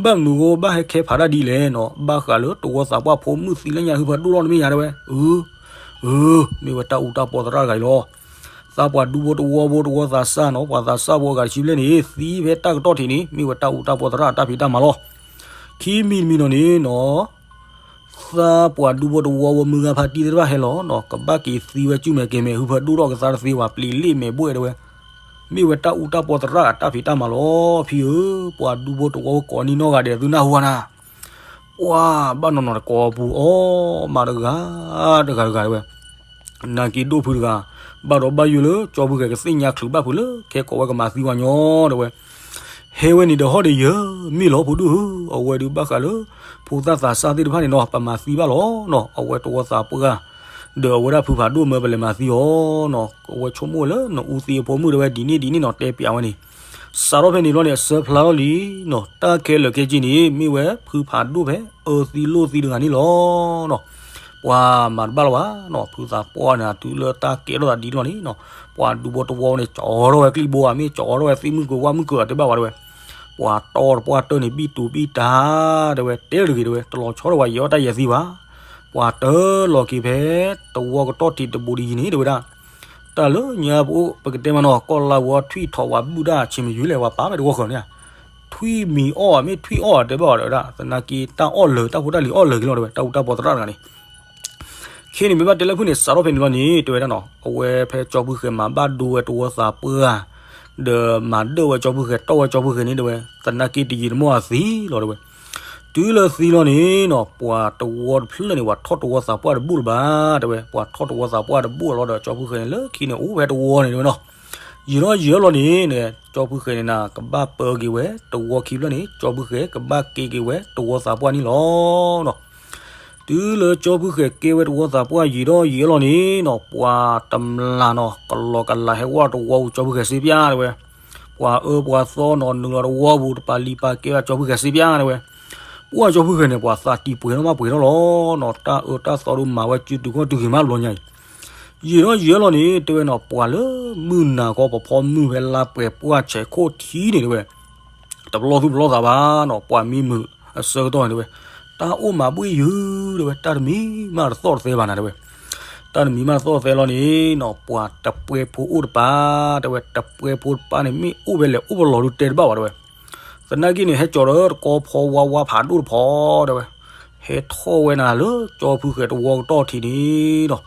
ဘၣ်မနုၤအဃိဘၣ်ဟဲခဲဖးတၢ်ဒ်လဲၣ်နီၤ, ဘၣ်ဃးလၢတဝီသးပှၢ်ဖိမုၣ်သံလၢညါ ဟုဖၢဒိၣ်ထီၣ်တမ့ၢ်ယၤတဲဝဲ, အၢ အၢ မ့ၢ်ဝဲတၢ်အူတၢ်ပီသရၣ်တဂၤအံၤလီၤ. သးပှၤဒူဖိတဝီဖိ တဝီသးစၢ်နီၤ, ပှၤသးစၢ်ဖိအဂၤတဆံဘျဲၣ်န့ၣ် သံဖဲတၢ်ကတီၢ်ထံးန့ၣ် မ့ၢ်ဝဲတၢ်အူတၢ်ပီသရၣ်အတၢ်ဖံးတၢ်မၤလီၤ. ခံမံၤတမံၤနီၤန့ၣ်နီၤ သးပှၤဒူဖိတဝီဖိမုၢ်ဂၤဖါတံၢ်သ့ၣ်တဖၣ်ဟဲလီၤနီၤ, ကဘၣ်က့ၤသံဝဲစုမဲာ်ကဲၤမဲာ် ဟုဖၢဒိၣ်ထီၣ်ကသါတသ့ဝဲ ပျံၤလ့ၣ်မဲာ်ဘှဲၣ်တဲဝဲ, မ့ၢ်ဝဲတၢ်အူတၢ်ပီသရၣ်အတၢ်ဖံးတၢ်မၤလီၤ. ဖံဧၢ, ပှၤဒူဖိတဝီဖိကိးနံၣ်နီၢ်ဂၤဒဲး သုနၢ်ဟူဧါနၤ ပှၤဘၣ်နီၢ်နီၢ်တကိးပူၤအီၣ်မးတဂၤတဂၤတဂၤတဲဝဲ, နာ်က့ဒိၣ်ဖုတဂၤ, ဘၣ်ဒီးဘၣ်ယိၣ်လၢကၠီဖုဃဲၤကသ့ၣ်ညါချုးဘၣ်ဖုးလၢ ခဲကိးဝဲကမၤသံဝဲညီတဲဝဲ, ဟဲဝဲန့ၣ်ဒီးဟီၣ်ဒီးယၢၤ မ့ၢ်လီၤဖိဒိၣ်ဧၢ, အဝဲဒုးဘၣ်ဃးလၢ ဖိသၣ်သးစၢ်သ့ၣ်တဖၣ်န့ၣ်နီၤ ပမၤသံဘၣ်လီၤနီၤ, အဝဲတဝီသးပှၢ် ဒီးအဝဲဒၣ်ဖုဖးဒိၣ်မၢပလဲၤမၤသံအီၤနီၤ, အဝဲဆိကမိၣ်ဝဲလၢနအူသံအဖိမုၣ်တဲဝဲ ဒ်န့ၣ်ဒ်န့ၣ်နီၤ တဲပျးဝဲန့ၣ် စးထီၣ်ဖဲန့ၣ်ဘျီန့ၣ် အဆၢဖျါထီၣ်လံနီၤ, တၢ်ခဲလၢာ်ခဲဆ့န့ၣ် မ့ၢ်ဝဲဖုဖးဒိၣ်ဖဲအၢသံလိၣ်သံတဂၤန့ၣ်လီၤနီၤ. ပှၤမၤတဘၣ်လၢၤဘၣ်နီၤ, ဖုသးပှၢ်န့ၣ် တုၤလၢတၢ်ကဲထီၣ်သးဒ်လီၤန့ၣ်နီၤ, ပှၤဒူဖိတဝီန့ၣ် ကၠီထီၣ်ဝဲကျံၣ်ဘိဧါ မ့ၢ်ကၠီထီၣ်ဝဲသ့ၣ်မုၢ်ကဝၣ်မုၢ်ကၢၤဧါ တဲဘၣ်ဝဲတဲဝဲ, ပှၤတီၢ်တပှၢ်တၢၢ်န့ၣ် ဘံၣ်တူၤဘံၣ်တၢ် တဲဝဲ တဲတဂ့ၤတဲဝဲ တလီၤဆီဒီးပှၤယဲၤအီၣ်တၢ်ယဲၤသံဘၣ်, ပှၤတၢၢ်လီၤက့ၤဖဲ တဝီကတီၢ်ထံးတဘိဒ်အံၤန့ၣ် တဲဝဲဒၣ် တၢ်လၢညါပအိၣ် ပကတဲမးနီၤ ကီၢ်လါဝီထွံၣ်ထီၣ်ဝးဘုၣ်ဒၣ်ဆံးမယုၤလဲၣ် ပှၤပာ်ဖဲတဝီဃီန့ၣ်, ထွံၣ်မံၤအီၣ်ဧါ မ့ၢ်ထွံၣ်အီၣ်ဧါ တဲဘၣ်ဝဲဒၣ် သနာ်က့တၢ်အီၣ်လၢာ် တၢ်ဖိတၢ်လံၤအီၣ်လၢာ်က့ၤလီၤတဲဝဲ တၢ်အူတၢ်ပီသရၣ်တဂၤန့ၣ် ခဲန့ၣ်မ့ၢ်ဘၣ်တဲလၢဖုန့ၣ် စးထီၣ်ဖဲန့ၣ်လီၤန့ၣ် တဲဝဲဒၣ်နီၤ အဝဲဖဲကၠီဖုဃဲၤမၤဘၣ်ဒိဝဲတဝီသးပှၢ်ဧါ, ဒီးမၤဒၢၣ်ဝဲကၠီဖုဃဲၤ တီၢ်ဝဲကၠီဖုဃဲၤန့ၣ်တဲဝဲ သနာ်က့တယံာ်တမီၢ်အသံလီၤတဲဝဲ, တုၤလၢသံလီၤန့ၣ်နီၤ ပှၤတဝီတဖျၢၣ်န့ၣ် ပှၤထီၣ်တဝီသးပှၢ်တဘူၣ်လၢၤဘၣ်တဲဝဲ, ပှၤထီၣ်တဝီသးပှၢ်တဘူၣ်လီၤဒီး ကၠီဖုဃဲၤန့ၣ် လၢခံန့ၣ် အိၣ်ဖဲတဝီန့ၣ်တဲဝဲနီၤ, ယံာ်ထီၣ်ယံာ်လီၤန့ၣ် ကၠီဖုဃဲၤန့ၣ်နၤ ကဘၣ်ပၢက့ၤဝဲ တဝီခံဖျၢၣ်န့ၣ် ကၠီဖုဃဲၤကဘၣ်ကဲက့ၤဝဲတဝီသးပှၢ်န့ၣ်လီၤနီၤ. တုၤလၢကၠီဖုဃဲၤကဲဝဲတဝီသးပှၢ်ယံာ်ထီၣ်ယံာ်လီၤန့ၣ်နီၤ ပှၤတမျးနီၤ ကလီၤကလးဟဲဝီတဝီပူၤ ကၠီဖုဃဲၤစ့ပျၢ်တဲဝဲ, ပှၤအၢပှၤသီနီၤ နုာ်လီၤတဝီပူၤ တပာ်လံၤပာ်ကဲဘၣ်ကၠီဖုဃဲၤစ့ပျၢ်တဲဝဲ, ပှၢ်ကၠီဖုဃဲၤန့ၣ် ပှၤသးတံၢ်ပှဲၤထီၣ်မးပှဲၤထီၣ်လီၤနီၤ တၢ်အၢတၢ်သီဒုးမၤဝဲစုတုၤခီၣ်တုၤဂ့ၤမးဘျီညါအံၤ ယံာ်ထီၣ်ယံာ်လီၤန့ၣ် တဲဝဲနီၤ ပှၤလၢမုၢ်နၤခီ ပဖီမုၢ်ဖဲလါပှဲၤပှၢ်ဆဲးခိၣ်ထံန့ၣ်တဲဝဲ, တပလီၢ်သူၣ်ပလီၢ်သးဘၣ်နီၤ ပှၤမံမုာ်အဆၢကတီၢ်န့ၣ်တဲဝဲ, တၢ်အိၣ်မးဘှ့ၣ်ယုာ်တဲဝဲ တၢ်တမံၤမးတသီၣ်တသဲဘၣ်နၤတဲဝဲ, တၢ်တမံၤမးတသီၣ်တသဲလီၤန့ၣ်နီၤ ပှၤတပှဲဖိအိၣ်တပၢ်တဲဝဲ တပှဲဖိတပၢ်န့ၣ် မ့ၢ်အိၣ်ဖဲလဲၣ်အိၣ်ပလီၢ်ဒုးတဲတဘၣ်ဘၣ်တဲဝဲ သနာ်က့န့ၣ် ဟဲကၠီၤဒီးတကီဖီဝါဝါဖးဒိၣ်တဖီတဲဝဲ, ဟဲထီၣ်ဝဲနၤလၢကၠီဖုဃဲၤတဝီကတီၢ်ထံးန့ၣ်နီၤ,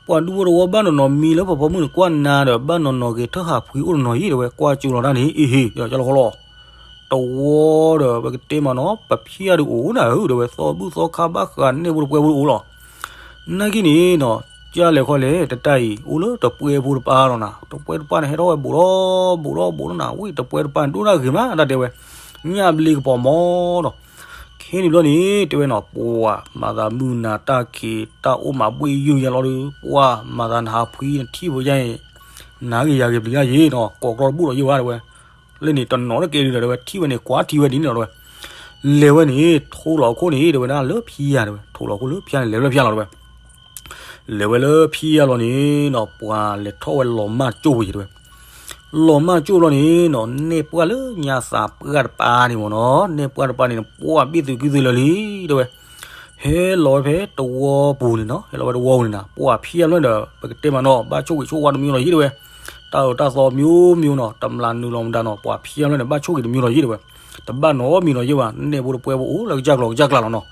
ပှၤဒူဖိတဝီဘၣ်နီၢ်နီၢ်မံလၢပဖီမုၢ်န့ၣ် ကွၢ်နၤဒီး ဘၣ်နီၢ်နီၢ်ဂ့ၤထၢၣ်ဟးဖှံအိၣ်တနီၤယံၣ်တဲဝဲ ကွၢ်ကၠိလီၤတၢ်န့ၣ် အ့ဟ့ ယကလီၤဃီလီၤ တဝီဒီး ပကတဲမးနီၤ ပဖျၢၣ်ဒုးအိၣ်နၤဧၢ တဲဝဲ သီဘူၣ်သီခါဘၣ်ဃးန့ၢ်ဖိတပှဲဖိတအိၣ်လီၤ. နာ်က့န့ၣ်နီၤ ကၢ်လဲၤခီလဲၤ တတၢ်အံၤ အိၣ်လၢတပှဲဖိတပၢ်လီၤနၤ တပှဲတပၢ်န့ၣ် ဟဲထီၣ်ဝဲဘူးဒီး ဘူးဒီး ဘူးဒီးနၤ ဝံၣ်တပှဲတပၢ်န့ၣ် ဒိၣ်ဒၣ်ဂ့ၤမး တၢ်တဲဝဲ ညၣ်ဘျ့ကပီၤမီၤနီၤ ခဲန့ၣ်ဘျီန့ၣ် တဲဝဲနီၤ ပှၤမၤသးမုၢ်နၤတၢ်ခံး တၢ်အိၣ်မးဘှ့ၣ်ယုၢ်ယါလီၤဒီး ပှၤမၤသးနဟးဖှံနထံၣ်ဖိယါအံၤ နၤဂ့ၤယၤဂ့ၤပျံၤတၢ်ယံၤနီၤ ကိးကြီတဘူၣ်ဒီးယံၤဝဲတဲဝဲ လၢန့ၣ်တနီၤတကဲဒ်ဒီးတဲဝဲ ထံၣ်ဝဲန့ၣ် ကွၢ်ထံၣ်ဝဲဒ်န့ၣ်လီၤတဲဝဲ လဲၤဝဲန့ၣ် ထိလီၤအခိၣ်န့ၣ် တဲဝဲဒၣ်လၢဖံယါတဲဝဲ ထိလီၤအခိၣ်လၢဖံယါန့ၣ် လဲၤဝဲလၢဖံယါလီၤတဲဝဲ လဲၤဝဲလၢဖံယါလီၤန့ၣ်နီၤ ပှၤလဲၤထီၣ်ဝဲလီၤမၢ်ကၠိၣ်ဝဲယံၤတဲဝဲ လီၤမၢ်ကၠိၣ်လီၤန့ၣ်နီၤ နဲၣ်ပှၢ်လၢညါသးပှၢ်တပၢ်န့ၣ်မ့ၢ်နီၤ နဲၣ်ပှၢ်တပၢ်န့ၣ် ပှၢ်ဘ့ၣ်သုးက့သုးလၢာ်လံတဲဝဲ ဟဲလီၤဝဲဖဲတဝီပူၤန့ၣ်နီၤ ဟဲလီၤဝဲတဝီပူၤန့ၣ်နၤ ပှၢ်ဖံယါလီၤဒီး ပကတဲမးနီၤ ဘၣ်ဆိၣ်ဂ့ၤဆိၣ်ဝါတမံၤလီၤယံၤတဲဝဲ တၢ်အၢတၢ်သီမျိုးမျိုးနီၤ တမျးနုာ်လီၤမတၤနီၤ ပှၢ်ဖံယါလီၤန့ၣ် ဘၣ်ဆိၣ်ဂ့ၤတမံၤလီၤယံၤတဲဝဲ တဘၣ်နီတမံၤလီၤယံၤဘၣ် နဲၣ်ဖိတပှဲဖိအိၣ်လၢကစၢ်ကျီၤကစၢ်ကျါလီၤနီၤ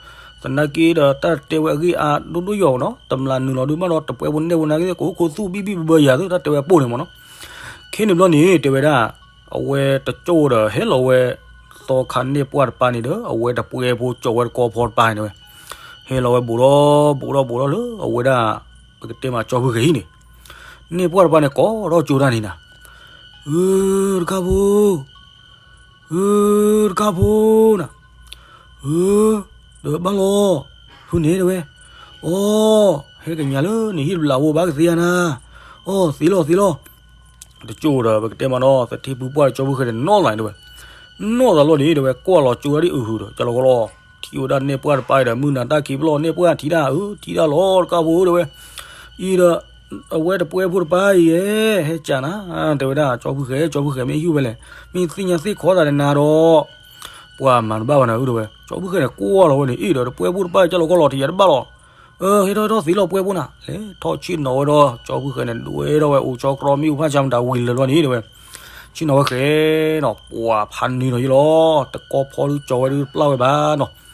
သနာ်က့ဒီးတၢ်တဲဝဲအဂ့ၢ်အါဒိၣ်ဒိၣ်ယီၤနီၤ တမျးနုာ်လီၤဒုးဘၣ်ဒီး တပှဲဖိနဲၣ်ဖိနၤက့ ကအိၣ်ခိးသူၣ်ဘံၣ်ဘံၣ်ဘၢဘၢယၤသု တၢ်တဲဝဲပိၢ်န့ၣ်မ့ၢ်နီၤ ခဲန့ၣ်ဘျီန့ၣ် တဲဝဲဒၣ် အဝဲတကၠိၣ်ဒီးဟဲလီၤဝဲ သီခါန့ၢ်ပှၢ်တပၤန့ၣ်ဒီး အဝဲတပှဲၤဖိကၠီၤဝဲတကီဖီတပၤန့ၣ်ဝဲ, ဟဲလီၤဝဲဘူးထီၣ်ဘူးထီၣ်ဘူးထီၣ်လၢအဝဲဒၣ် ပကတဲမးကၠီဖုဃဲၤအံၤန့ၣ်, န့ၢ်ပှၢ်တပၤန့ၣ် ကိးထီၣ်ကၠိတၢ်န့ၣ်နၤ, ဧၢ တကၢ်ဖိ ဧၢ တကၢ်ဖိနၤ, ဧၢ ဒီးဘၣ်လီၤ, ဖုန့ၣ်တဲဝဲ, အိ ဟဲကညးလၢနဟံၣ်တဘျီဖိဘၣ်ကသ့ဧါနၤ, အိ သ့လီၤသ့လီၤ, တကၠိဒီးပကတဲမးနီၤ သထ့ဖုပှၢ်ဒီးကၠီဖုဃဲၤန့ၣ်နီၣ်သးန့ၣ်တဲဝဲ, နီၣ်သးလီၤန့ၣ်တဲဝဲ ကွၢ်လီၤကၠိဒၣ်ဒ်အုၣ်ဟုၣ်ဒီး ကၠီလီၤကီလီၤ, ထံၣ်ဝဲဒၣ်န့ၢ်ပှၢ်တပၤဒီး မုၢ်နၤတၢ်ခံးပလီၢ် န့ၢ်ပှၢ်ထံၣ်ဒၣ် ဧၢ ထံၣ်ဒၣ်လီၤတကၢ်ဖိတဲဝဲ, အံၤဒီး အဝဲတပှဲၤဖိတပၤအံၤ ဟဲကၠးနၤ, တဲဝဲဒၣ် ကၠီဖုဃဲၤ ကၠီဖုဃဲၤ မ့ၢ်ဟံၣ်ဝဲလဲၣ်, မ့ၢ်သ့ၣ်ညါသ့ၣ်ခီသးဒီးနၤဒီး ပှၤမၤတဘၣ်ဘၣ်နၤဧၢတဲဝဲ, ကၠီဖုဃဲၤန့ၣ် ကွၢ်လီၤဝဲန့ၣ် အ့ၣ်ဒီးတပှဲၤဖိတပၤ ကၠီလီၤကီလီၤထံးယၤတဘၣ်လီၤ, ဟဲထီၣ်ဟဲထီၣ်သ့လီၤပှဲၤဖိနၤ, လဲၤထီၣ်ဆ့ၣ်နီၤဝဲဒီး ကၠီဖုဃဲၤန့ၣ် ဒွဲထီၣ်ဝဲအိၣ်ဆီကြီမ့ၣ်အူဖးဆါမတၤဝံၤလၢာ်လီၤန့ၣ်တဲဝဲ, ဆ့ၣ်နီၤဝဲဃဲၤနီၤ ပှၤဖးနုာ်နီၤယလီၤ, တကီဖီဒုးကၠီၤဝဲဒုးပျၢ်ဝဲဘၣ်နီၤ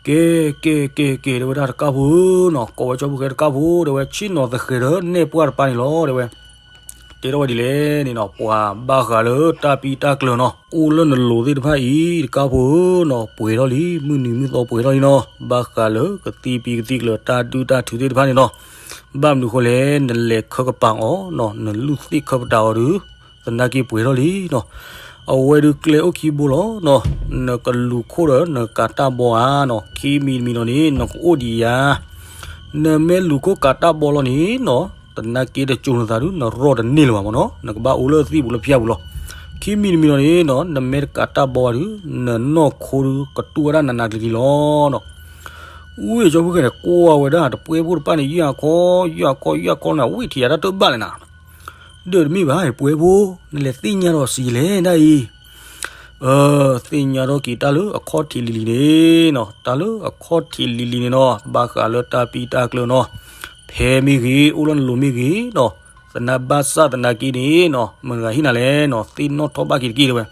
က့ၤ က့ၤ က့ၤ က့ၤ တဲဝဲဒၣ်တကၢ်ဖိဧၢနီၤ, ကိးဝဲကၠီဖုဃဲၤတကၢ်ဖိတဲဝဲ ဆ့ၣ်နီၤသဃဲၤဒီးန့ၢ်ပှၢ်တပၤန့ၣ်လီၤတဲဝဲ, တဲထီၣ်ဝဲဒ်လဲၣ်န့ၣ်နီၤ ပှၤဘၣ်ဃးလၢတၢ်ပံတၢ်ကျၢၤနီၤ အိၣ်လၢနလိၤသ့ၣ်တဖၣ်အံၤ တကၢ်ဖိဧၢနီၤ ပှဲၤထီၣ်လံ မုၢ်နံၤမုၢ်သီပှဲၤထီၣ်လံနီၤ ဘၣ်ဃးလၢကသံၣ်ပံကသံၣ်ကျၢၤတၢ်ဒုၣ်တၢ်ထုးသ့ၣ်တဖၣ်န့ၣ်နီၤ, ဘၣ်မနုၤဃိလဲၣ် နလဲၤခၢကပၤအီၤနီၤ နလူၢ်သ့ၣ်ခၢပတာ်အီၤဒီး သနာ်က့ပှဲၤထီၣ်လံနီၤ, အဝဲဒုးကျဲအိၣ်ခံဘိလီၤနီၤ, နကလူၤခိၣ်ဒီးနကးတၢ်ဘီဧါနီၤ ခံမံၤတမံၤလီၤန့ၣ် နကအိၣ်ဒံးဧါ, နမ့ၢ်လူၤခိၣ်ကးတၢ်ဘီလီၤန့ၣ်နီၤ သနာ်က့တကၠိၤနသးဒုး နရီၢ်တန့ၢ်လၢၤဘၣ်မ့ၢ်နီၤ နကဘၣ်အိၣ်လၢသံၣ်ပူၤလၢဖၠါပူၤလီၤ, ခံမံၤတမံၤလီၤန့ၣ်နီၤ နမ့ၢ်တကးတၢ်ဘီဘၣ်ဒုး နနီၢ်ခိဒုးကတူၢ်ဝဲဒၣ်နးနးကျံၤကျံၤလီၤနီၤ, ဝ့ၢ်ကၠီဖုဃဲၤန့ၣ် ကွၢ်ဝဲဒၣ်တပှဲၤဖိတပၤန့ၣ် ယၢ်ခီ ယၢ်ခီ ယၢ်ခီန့ၣ် ဝ့ၢ်ထံၣ်ယၤတၢ်တဘၣ်လဲၣ်နၤ, ဒီးတမ့ၢ်ဘၣ် ပှဲၤဖိ, နလဲၤသ့ၣ်ညါဒီးစံးလဲၣ်ဒ်အံၤ, သ့ၣ်ညါထီၣ်က့ၤတၢ်လၢအခီၣ်ထံးလံၤလံၤန့ၣ်နီၤ တၢ်လၢအခီၣ်ထံးလံၤလံၤန့ၣ်နီၤ ဘၣ်ဃးလၢတၢ်ပံတၢ်ကျၢၤနီၤ, ဖဲမ့ၢ်ဂ့ၤ အိၣ်လၢနလိၤမ့ၢ်ဂ့ၤနီၤ, သနာ်ဘၣ်ဆၣ်သနာ်က့န့ၣ်နီၤ မတၤတဂၤဟ့ၣ်နၤလဲၣ်နီၤ သ့ၣ်နီၣ်ထီၣ်ဘၣ်က့ၤတက့ၢ်တဲဝဲ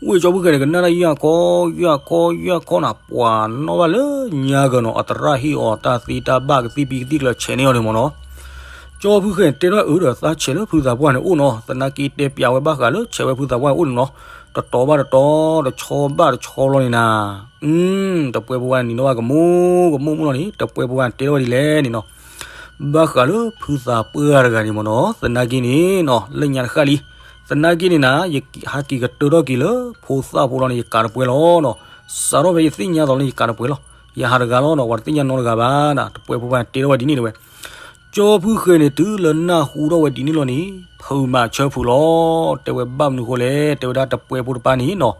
ဝ့ၢ်ကၠီဖုဃဲၤန့ၣ် ကနၣ်ဒၣ်ယၢ်ခီ ယၢ်ခီ ယၢ်ခီနၤ ပှၤနီၣ်ဘၣ်လၢညါကၢၤနီၤ အသရၣ်ဟ့ၣ်အီၤတၢ်သ့တၢ်ဘၣ်ကသံၣ်ပံကသံၣ်ကျၢၤဆဲးန့ၢ်အီၤန့ၣ်မ့ၢ်နီၤ, ကၠီဖုဃဲၤန့ၣ် တဲထီၣ်အၢဒီးသးဆဲးလၢဖုသးပှၢ်န့ၣ်အိၣ်နီၤ သနာ်က့တဲပျးဝဲဘၣ်ဃးလၢဆဲးဝဲဖုသးပှၢ်န့ၣ်အိၣ်န့ၣ်နီၤ, တတီၤဘၣ်တတီၤ တဆီဘၣ်တဆီလီၤန့ၣ်နၤ, တပှဲၤဖိဝဲနံၤနီၣ်ဘၣ်ကမူကမူမူလီၤန့ၣ် တပှဲၤဖိဝဲတဲထီၣ်ဝဲဒ်လဲၣ်န့ၣ်နီၤ ဘၣ်ဃးလၢဖုသးပှၢ်တဂၤန့ၣ်မ့ၢ်နီၤ သနာ်က့န့ၣ်နီၤ လၢညါတဃၣ်လံ, သနာ်က့န့ၣ်နၤ ယဟးက့ၤကတၢၢ်ထီၣ်က့ၤလၢဖိသၣ်ဖိလီၤန့ၣ် ယကးတပှဲၤလီၤနီၤ, စးထီၣ်ဖဲယသ့ၣ်ညါသိးလၢယကးတပှဲၤလီၤ, ယဟးတဂၤလီၤနီၤ ပှၤတသ့ၣ်ညါနီတဂၤဘၣ်နၤ တပှဲၤဖိပှၤတဲထီၣ်ဝဲဒ်န့ၣ်တဲဝဲ ကၠီဖုဃဲၤန့ၣ် တုၤလၢနၢ်ဟူထီၣ်ဝဲဒ်န့ၣ်လီၤန့ၣ် ဖုးမးဆၢဖုးလီၤ, တဲဝဲဘၣ်မနုၤဃိလဲၣ် တဲဝဲဒၣ်တပှဲၤဖိတပၤန့ၣ်နီၤ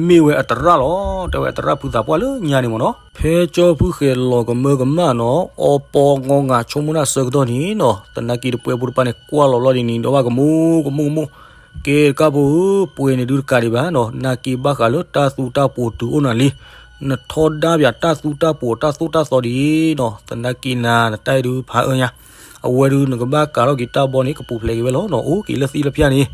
မ့ၢ်ဝဲအသရၣ်လီၤ, တဲဝဲအသရၣ်ဖုသးပှၢ်လၢညါန့ၣ်မ့ၢ်နီၤ, ဖဲကၠီဖုဃဲၤလီၤကမၢကမၣ်နီၤ အီပီငီငၤဆိကမိၣ်တၢ်ဆၢကတီၢ်န့ၣ်နီၤ သနာ်က့တပှဲၤဖိတပၤန့ၣ် ကွၢ်လီၤလီၤဒ်န့ၣ်ဒီးဘၣ်ကမူကမူကမူ, ကဲတကၢ်ဖိဧၢ ပှဲၤန့ၣ်ဒုးတကးဒံးဘၣ်နီၤ နာ်က့ဘၣ်ဃးလၢတၢ်သူတၢ်ပိာ်တုၤအိၣ်နၤလံ နထီဒါပၠးတၢ်သူတၢ်ပိာ်တၢ်သိၣ်တၢ်သီဒ်နီၤ သနာ်က့နၤ နတၢ်အံၤဒုးဖးအၢညါ, အဝဲဒုးနကဘၣ်ကးထီၣ်က့ၤတၢ်ဘီန့ၣ် ကပူၤဖျဲးက့ၤဝဲလီၤနီၤ အိၣ်က့ၤလၢသံလၢဖၠါန့ၣ်,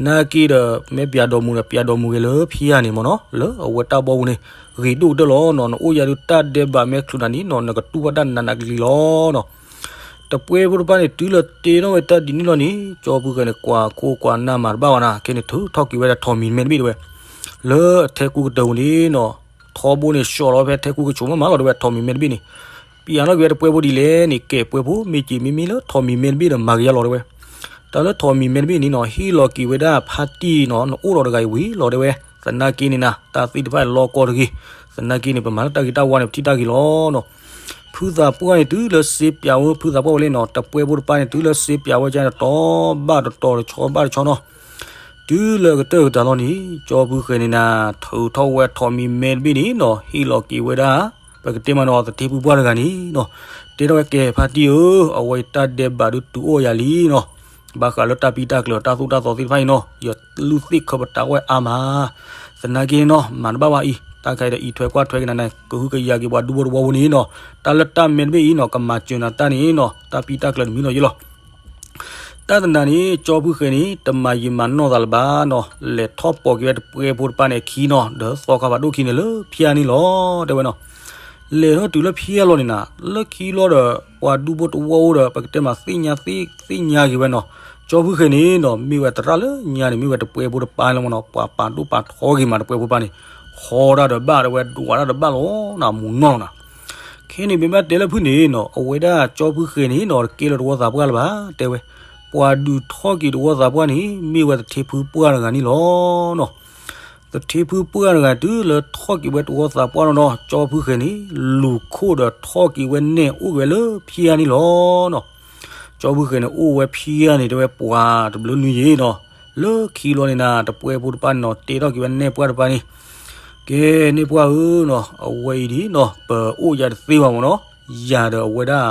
နာ်က့ဒီး မ့ၢ်ပၠးဒိးမူဒီး ပၠးဒိးမူက့ၤလၢဖၠါန့ၣ်မ့ၢ်နီၤ လၢအဝဲတၢ်ဘီပူၤန့ၣ် ဂ့ၤဒိၣ်ကတၢၢ်လီၤနီၤ နအိၣ်ယၤဒုးတၢ်ဒဲးဘးမ့ၢ်ချုးနၤန့ၣ်နီၤ နကတူၢ်ဘၣ်တၢ်နးနးကလံၤလီၤနီၤ တပှဲၤဖိတဖၣ်န့ၣ် တုၤလၢတ့ထီၣ်ဝဲတၢ်ဒ်န့ၣ်လီၤန့ၣ် ကၠီဖုဃဲၤန့ၣ် ကွၢ်ခိၣ်ကွၢ်နၢ်မၤတဘၣ်ဝဲနၤ ခဲန့ၣ်ထုးထီၣ်က့ၤဝဲဒၣ်ထိးမံၤမဲတဘ့ၣ်တဲဝဲ, လၢအထဲကူကတၢၢ်ပူၤန့ၣ်နီၤ, ထီဘိန့ၣ် ဆှီလီၤဖဲထဲကူကဆိးမးမးလီၤတဲဝဲ ထိးမံၤမဲတဘ့ၣ်န့ၣ်, ပျးထီၣ်က့ၤဝဲတပှဲၤဖိဒ်လဲၣ်န့ၣ် ကဲပှဲၤဖိမ့ၢ်က့ၤမ့မ့ၢ်လၢထိးမံၤမဲတဘ့ၣ်ဒီးမၤက့ၤယါလီၤတဲဝဲ, တၢ်လၢထိးမံၤမဲတဘ့ၣ်န့ၣ်နီၤ ဟ့ၣ်လီၤက့ၤဝဲဒၣ်ဖါတံၢ်နီၤ နအိၣ်ဒီးတဂၤအံၤဝံၤလီၤတဲဝဲ, သနာ်က့န့ၣ်နၤ တၢ်သ့ၣ်တဖၣ်လီၤကီတဂ့ၤ, သနာ်က့န့ၣ် ပမၤလၢတၢ်ဂ့ၤတၢ်ဝါန့ၣ် ပထံၣ်တၢ်ဂ့ၤလီၤနီၤ ဖုသးပှၢ်န့ၣ် တုၤလၢစ့ပျးဝဲဖုသးပှၢ်ဝဲလံနီၤ တပှဲၤဖိတပၤန့ၣ် တုၤလၢစ့ပျးဝဲကန့ၣ် တတီၤဘၣ်တတီၤ တဆီဘၣ်တဆီနီၤ, တုၤလၢကတၢၢ်ကတၢၢ်လီၤန့ၣ် ကၠီဖုဃဲၤန့ၣ်နၤ ထုးထီၣ်ဝဲထိးမံၤမဲတဘ့ၣ်န့ၣ်နီၤ ဟ့ၣ်လီၤက့ၤဝဲဒၣ် ပကတဲမးနီၤ သထ့ဖုပှၢ်တဂၤန့ၣ်နီၤ, တဲထီၣ်ဝဲကဲဖါတံၢ်ဧၢ, အဝဲအံၤတၢ်ဒဲးဘးဒုးတုၤအိၣ်ယၤလံနီၤ, ဘၣ်ဃးလၢတၢ်ပံတၢ်ကျၢၤတၢ်သိၣ်တၢ်သီသ့ၣ်တဖၣ်အံၤနီၤ ယလူၢ်သ့ၣ်ခၢပတာ်ဝဲအါမး သနာ်က့နီၤ မၤတဘၣ်ဝဲအံၤ တၢ်ခါအံၤဒီးအံးထွဲကွၢ်ထွဲက့ၤနၤန့ၣ် ကဟုကယာ်က့ၤပှၤဒူဖိတဝီဖိန့ၣ်နီၤ, တၢ်လၢတၢ်မဲတဘ့ၣ်အံၤနီၤ ကမၤစၢၤနၤတၢ်န့ၣ်နီၤ တၢ်ပံတၢ်ကျၢၤတမံၤလီၤယဲလီၤ. တၢ်တနၤန့ၣ် ကၠီဖုဃဲၤန့ၣ် တမၤယံာ်မၤနီၢ်သးလၢၤဘၣ်နီၤ, လဲၤထီၣ်ပိာ်က့ၤဝဲတပှဲၤဖိတပၤန့ၣ်အခံနီၤ ဒီးသီခါဖးဒိၣ်ခံန့ၣ်လၢဖၠါန့ၣ်လီၤ တဲဝဲနီၤ လဲၤထီၣ်တုၤလၢဖၠါလီၤန့ၣ်နၤ လၢခံလီၤဒီး ပှၤဒူဖိတဝီဖိဒီး ပကတဲမးသ့ၣ်ညါသ့ၣ်ညါက့ၤဝဲနီၤ, ကၠီဖုဃဲၤန့ၣ်နီၤ မ့ၢ်ဝဲသရၣ်လၢညါန့ၣ် မ့ၢ်ဝဲတပှဲၤဖိတပၢ်လီၤမနီၤ, ပှၤပာ်ဒိၣ်ပာ်ထီက့ၤမးတပှဲၤဖိတပၢ်န့ၣ်, ဟီတၢ်ဒီးဘၣ်တဲဝဲ ဒွးတၢ်ဒီးဘၣ်လီၤနီၤ မူနီၢ်နီၤ. ခဲန့ၣ်မ့ၢ်ဘၣ်တဲလၢဖုန့ၣ်နီၤ အဝဲဒၣ်ကၠီဖုဃဲၤန့ၣ်နီၤ တကဲလၢတဝီသးပှၢ်လၢၤဘၣ် တဲဝဲ, ပှၤဒုးထီၣ်က့ၤတဝီသးပှၢ်န့ၣ် မ့ၢ်ဝဲသထ့ဖုပှၢ်တဂၤန့ၣ်လီၤနီၤ. သထ့ဖုပှၢ်တဂၤတုၤလၢထီၣ်က့ၤဝဲတဝီသးပှၢ်နီၤနီၤ ကၠီဖုဃဲၤန့ၣ် လူၤခိၣ်ဒီးထီၣ်က့ၤဝဲနဲၣ်အိၣ်က့ၤဝဲလၢဖံးအါန့ၣ်လီၤနီၤ. ကၠီဖုဃဲၤန့ၣ်အိၣ်ဝဲဖံးအါန့ၣ် တဲဝဲပှၤတဘျုးနွံယံၤနီၤ, လၢခံလီၤန့ၣ်နၤ တပှဲၤဖိတပၢ်န့ၣ်နီၤ တဲထီၣ်က့ၤဝဲနဲၣ်ပှၢ်တပၢ်န့ၣ်, ကဲ နဲၣ်ပှၢ်ဧၢနီၤ အဝဲအံၤဒ်နီၤ ပအိၣ်ယၤတသ့ဘၣ်မနီၤ, ယၤဒီးအဝဲဒၣ်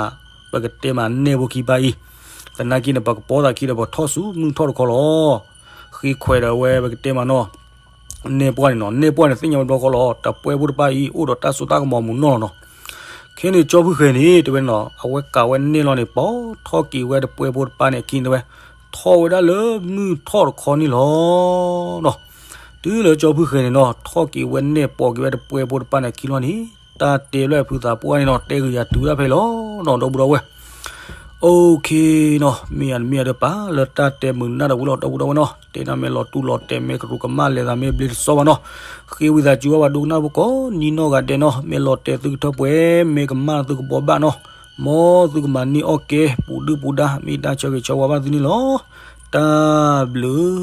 ပကတဲမးနဲၣ်ဖိခံပၢ်အံၤ, သနာ်က့န့ၣ် ပကပီသးခံဒီးပထီၣ်ဆူမုၢ်ထီၣ်တခီလီၤ. ဃ့ခွဲးဒီးအဝဲပကတဲမးနီၤ နဲၣ်ပှၢ်န့ၣ်နီၤ နဲၣ်ပှၢ်န့ၣ်သ့ၣ်ညါဝဲတဘျီဃီလီၤ တပှဲၤဖိတပၢ်အံၤ အိၣ်ဒီးတၢ်စိတၢ်ကမီၤမူနီၢ်လီၤနီၤ. ခဲန့ၣ်ကၠီဖုဃဲၤန့ၣ် တဲဝဲနီၤ အဝဲကးဝဲနဲၣ်လီၤန့ၣ် ပီထီၣ်က့ၤဝဲတပှဲၤဖိတပၢ်န့ၣ်အခံန့ၣ်တဲဝဲ, ထီၣ်ဝဲဒၣ်လၢမုၢ်ထီၣ်တခီန့ၣ်လီၤနီၤ. တုၤလၢကၠီဖုဃဲၤန့ၣ်နီၤ ထီၣ်က့ၤဝဲနဲၣ်ပိာ်က့ၤဝဲတပှဲၤဖိတပၢ်န့ၣ်အခံလီၤန့ၣ်, တၢ်တဲလၢဖုသးပှၢ်န့ၣ်နီၤ တဲဂ့ၤယၤတုၤဝဲဒၣ်ဖဲအံၤလီၤနီၤ ဒီပုၢ်ဒီဝဲၢ် OK နီၤ မ့ၢ်ယၤတမ့ၢ်ယၤဒီးပာ်လၢတၢ်တဲမုာ်နၢ်ဒီးဝံၤလီၤ ဒီပုၢ်ဒီဝဲၢ်နီၤ, တဲနၤမ့ၢ်လီၤတူၢ်လီၤတဲာ် မ့ၢ်ကရူၢ်ကမၣ်လဲၤသးမ့ၢ်ဘျ့တစီဘၣ်နီၤ, ဃ့ဝံသးစူၤဘၣ်ပှၤဒိကနၣ်ဖိကိးနံၤနီၢ်ဂၤဒဲးနီၤ, မ့ၢ်လီၤတဲာ်သုကထၢပှဲၤ မ့ၢ်ကမၣ်သုကဘှီဘၣ်နီၤ, မ်သုကမၤန့ၢ်အီၣ်ကဲ ပူၤဒုၣ်ပူၤဒါ မ့ၢ်တၢ်ဆၢဂ့ၤဆၢဝါဘၣ်သုန့ၣ်လီၤ. တၢ်ဘျုး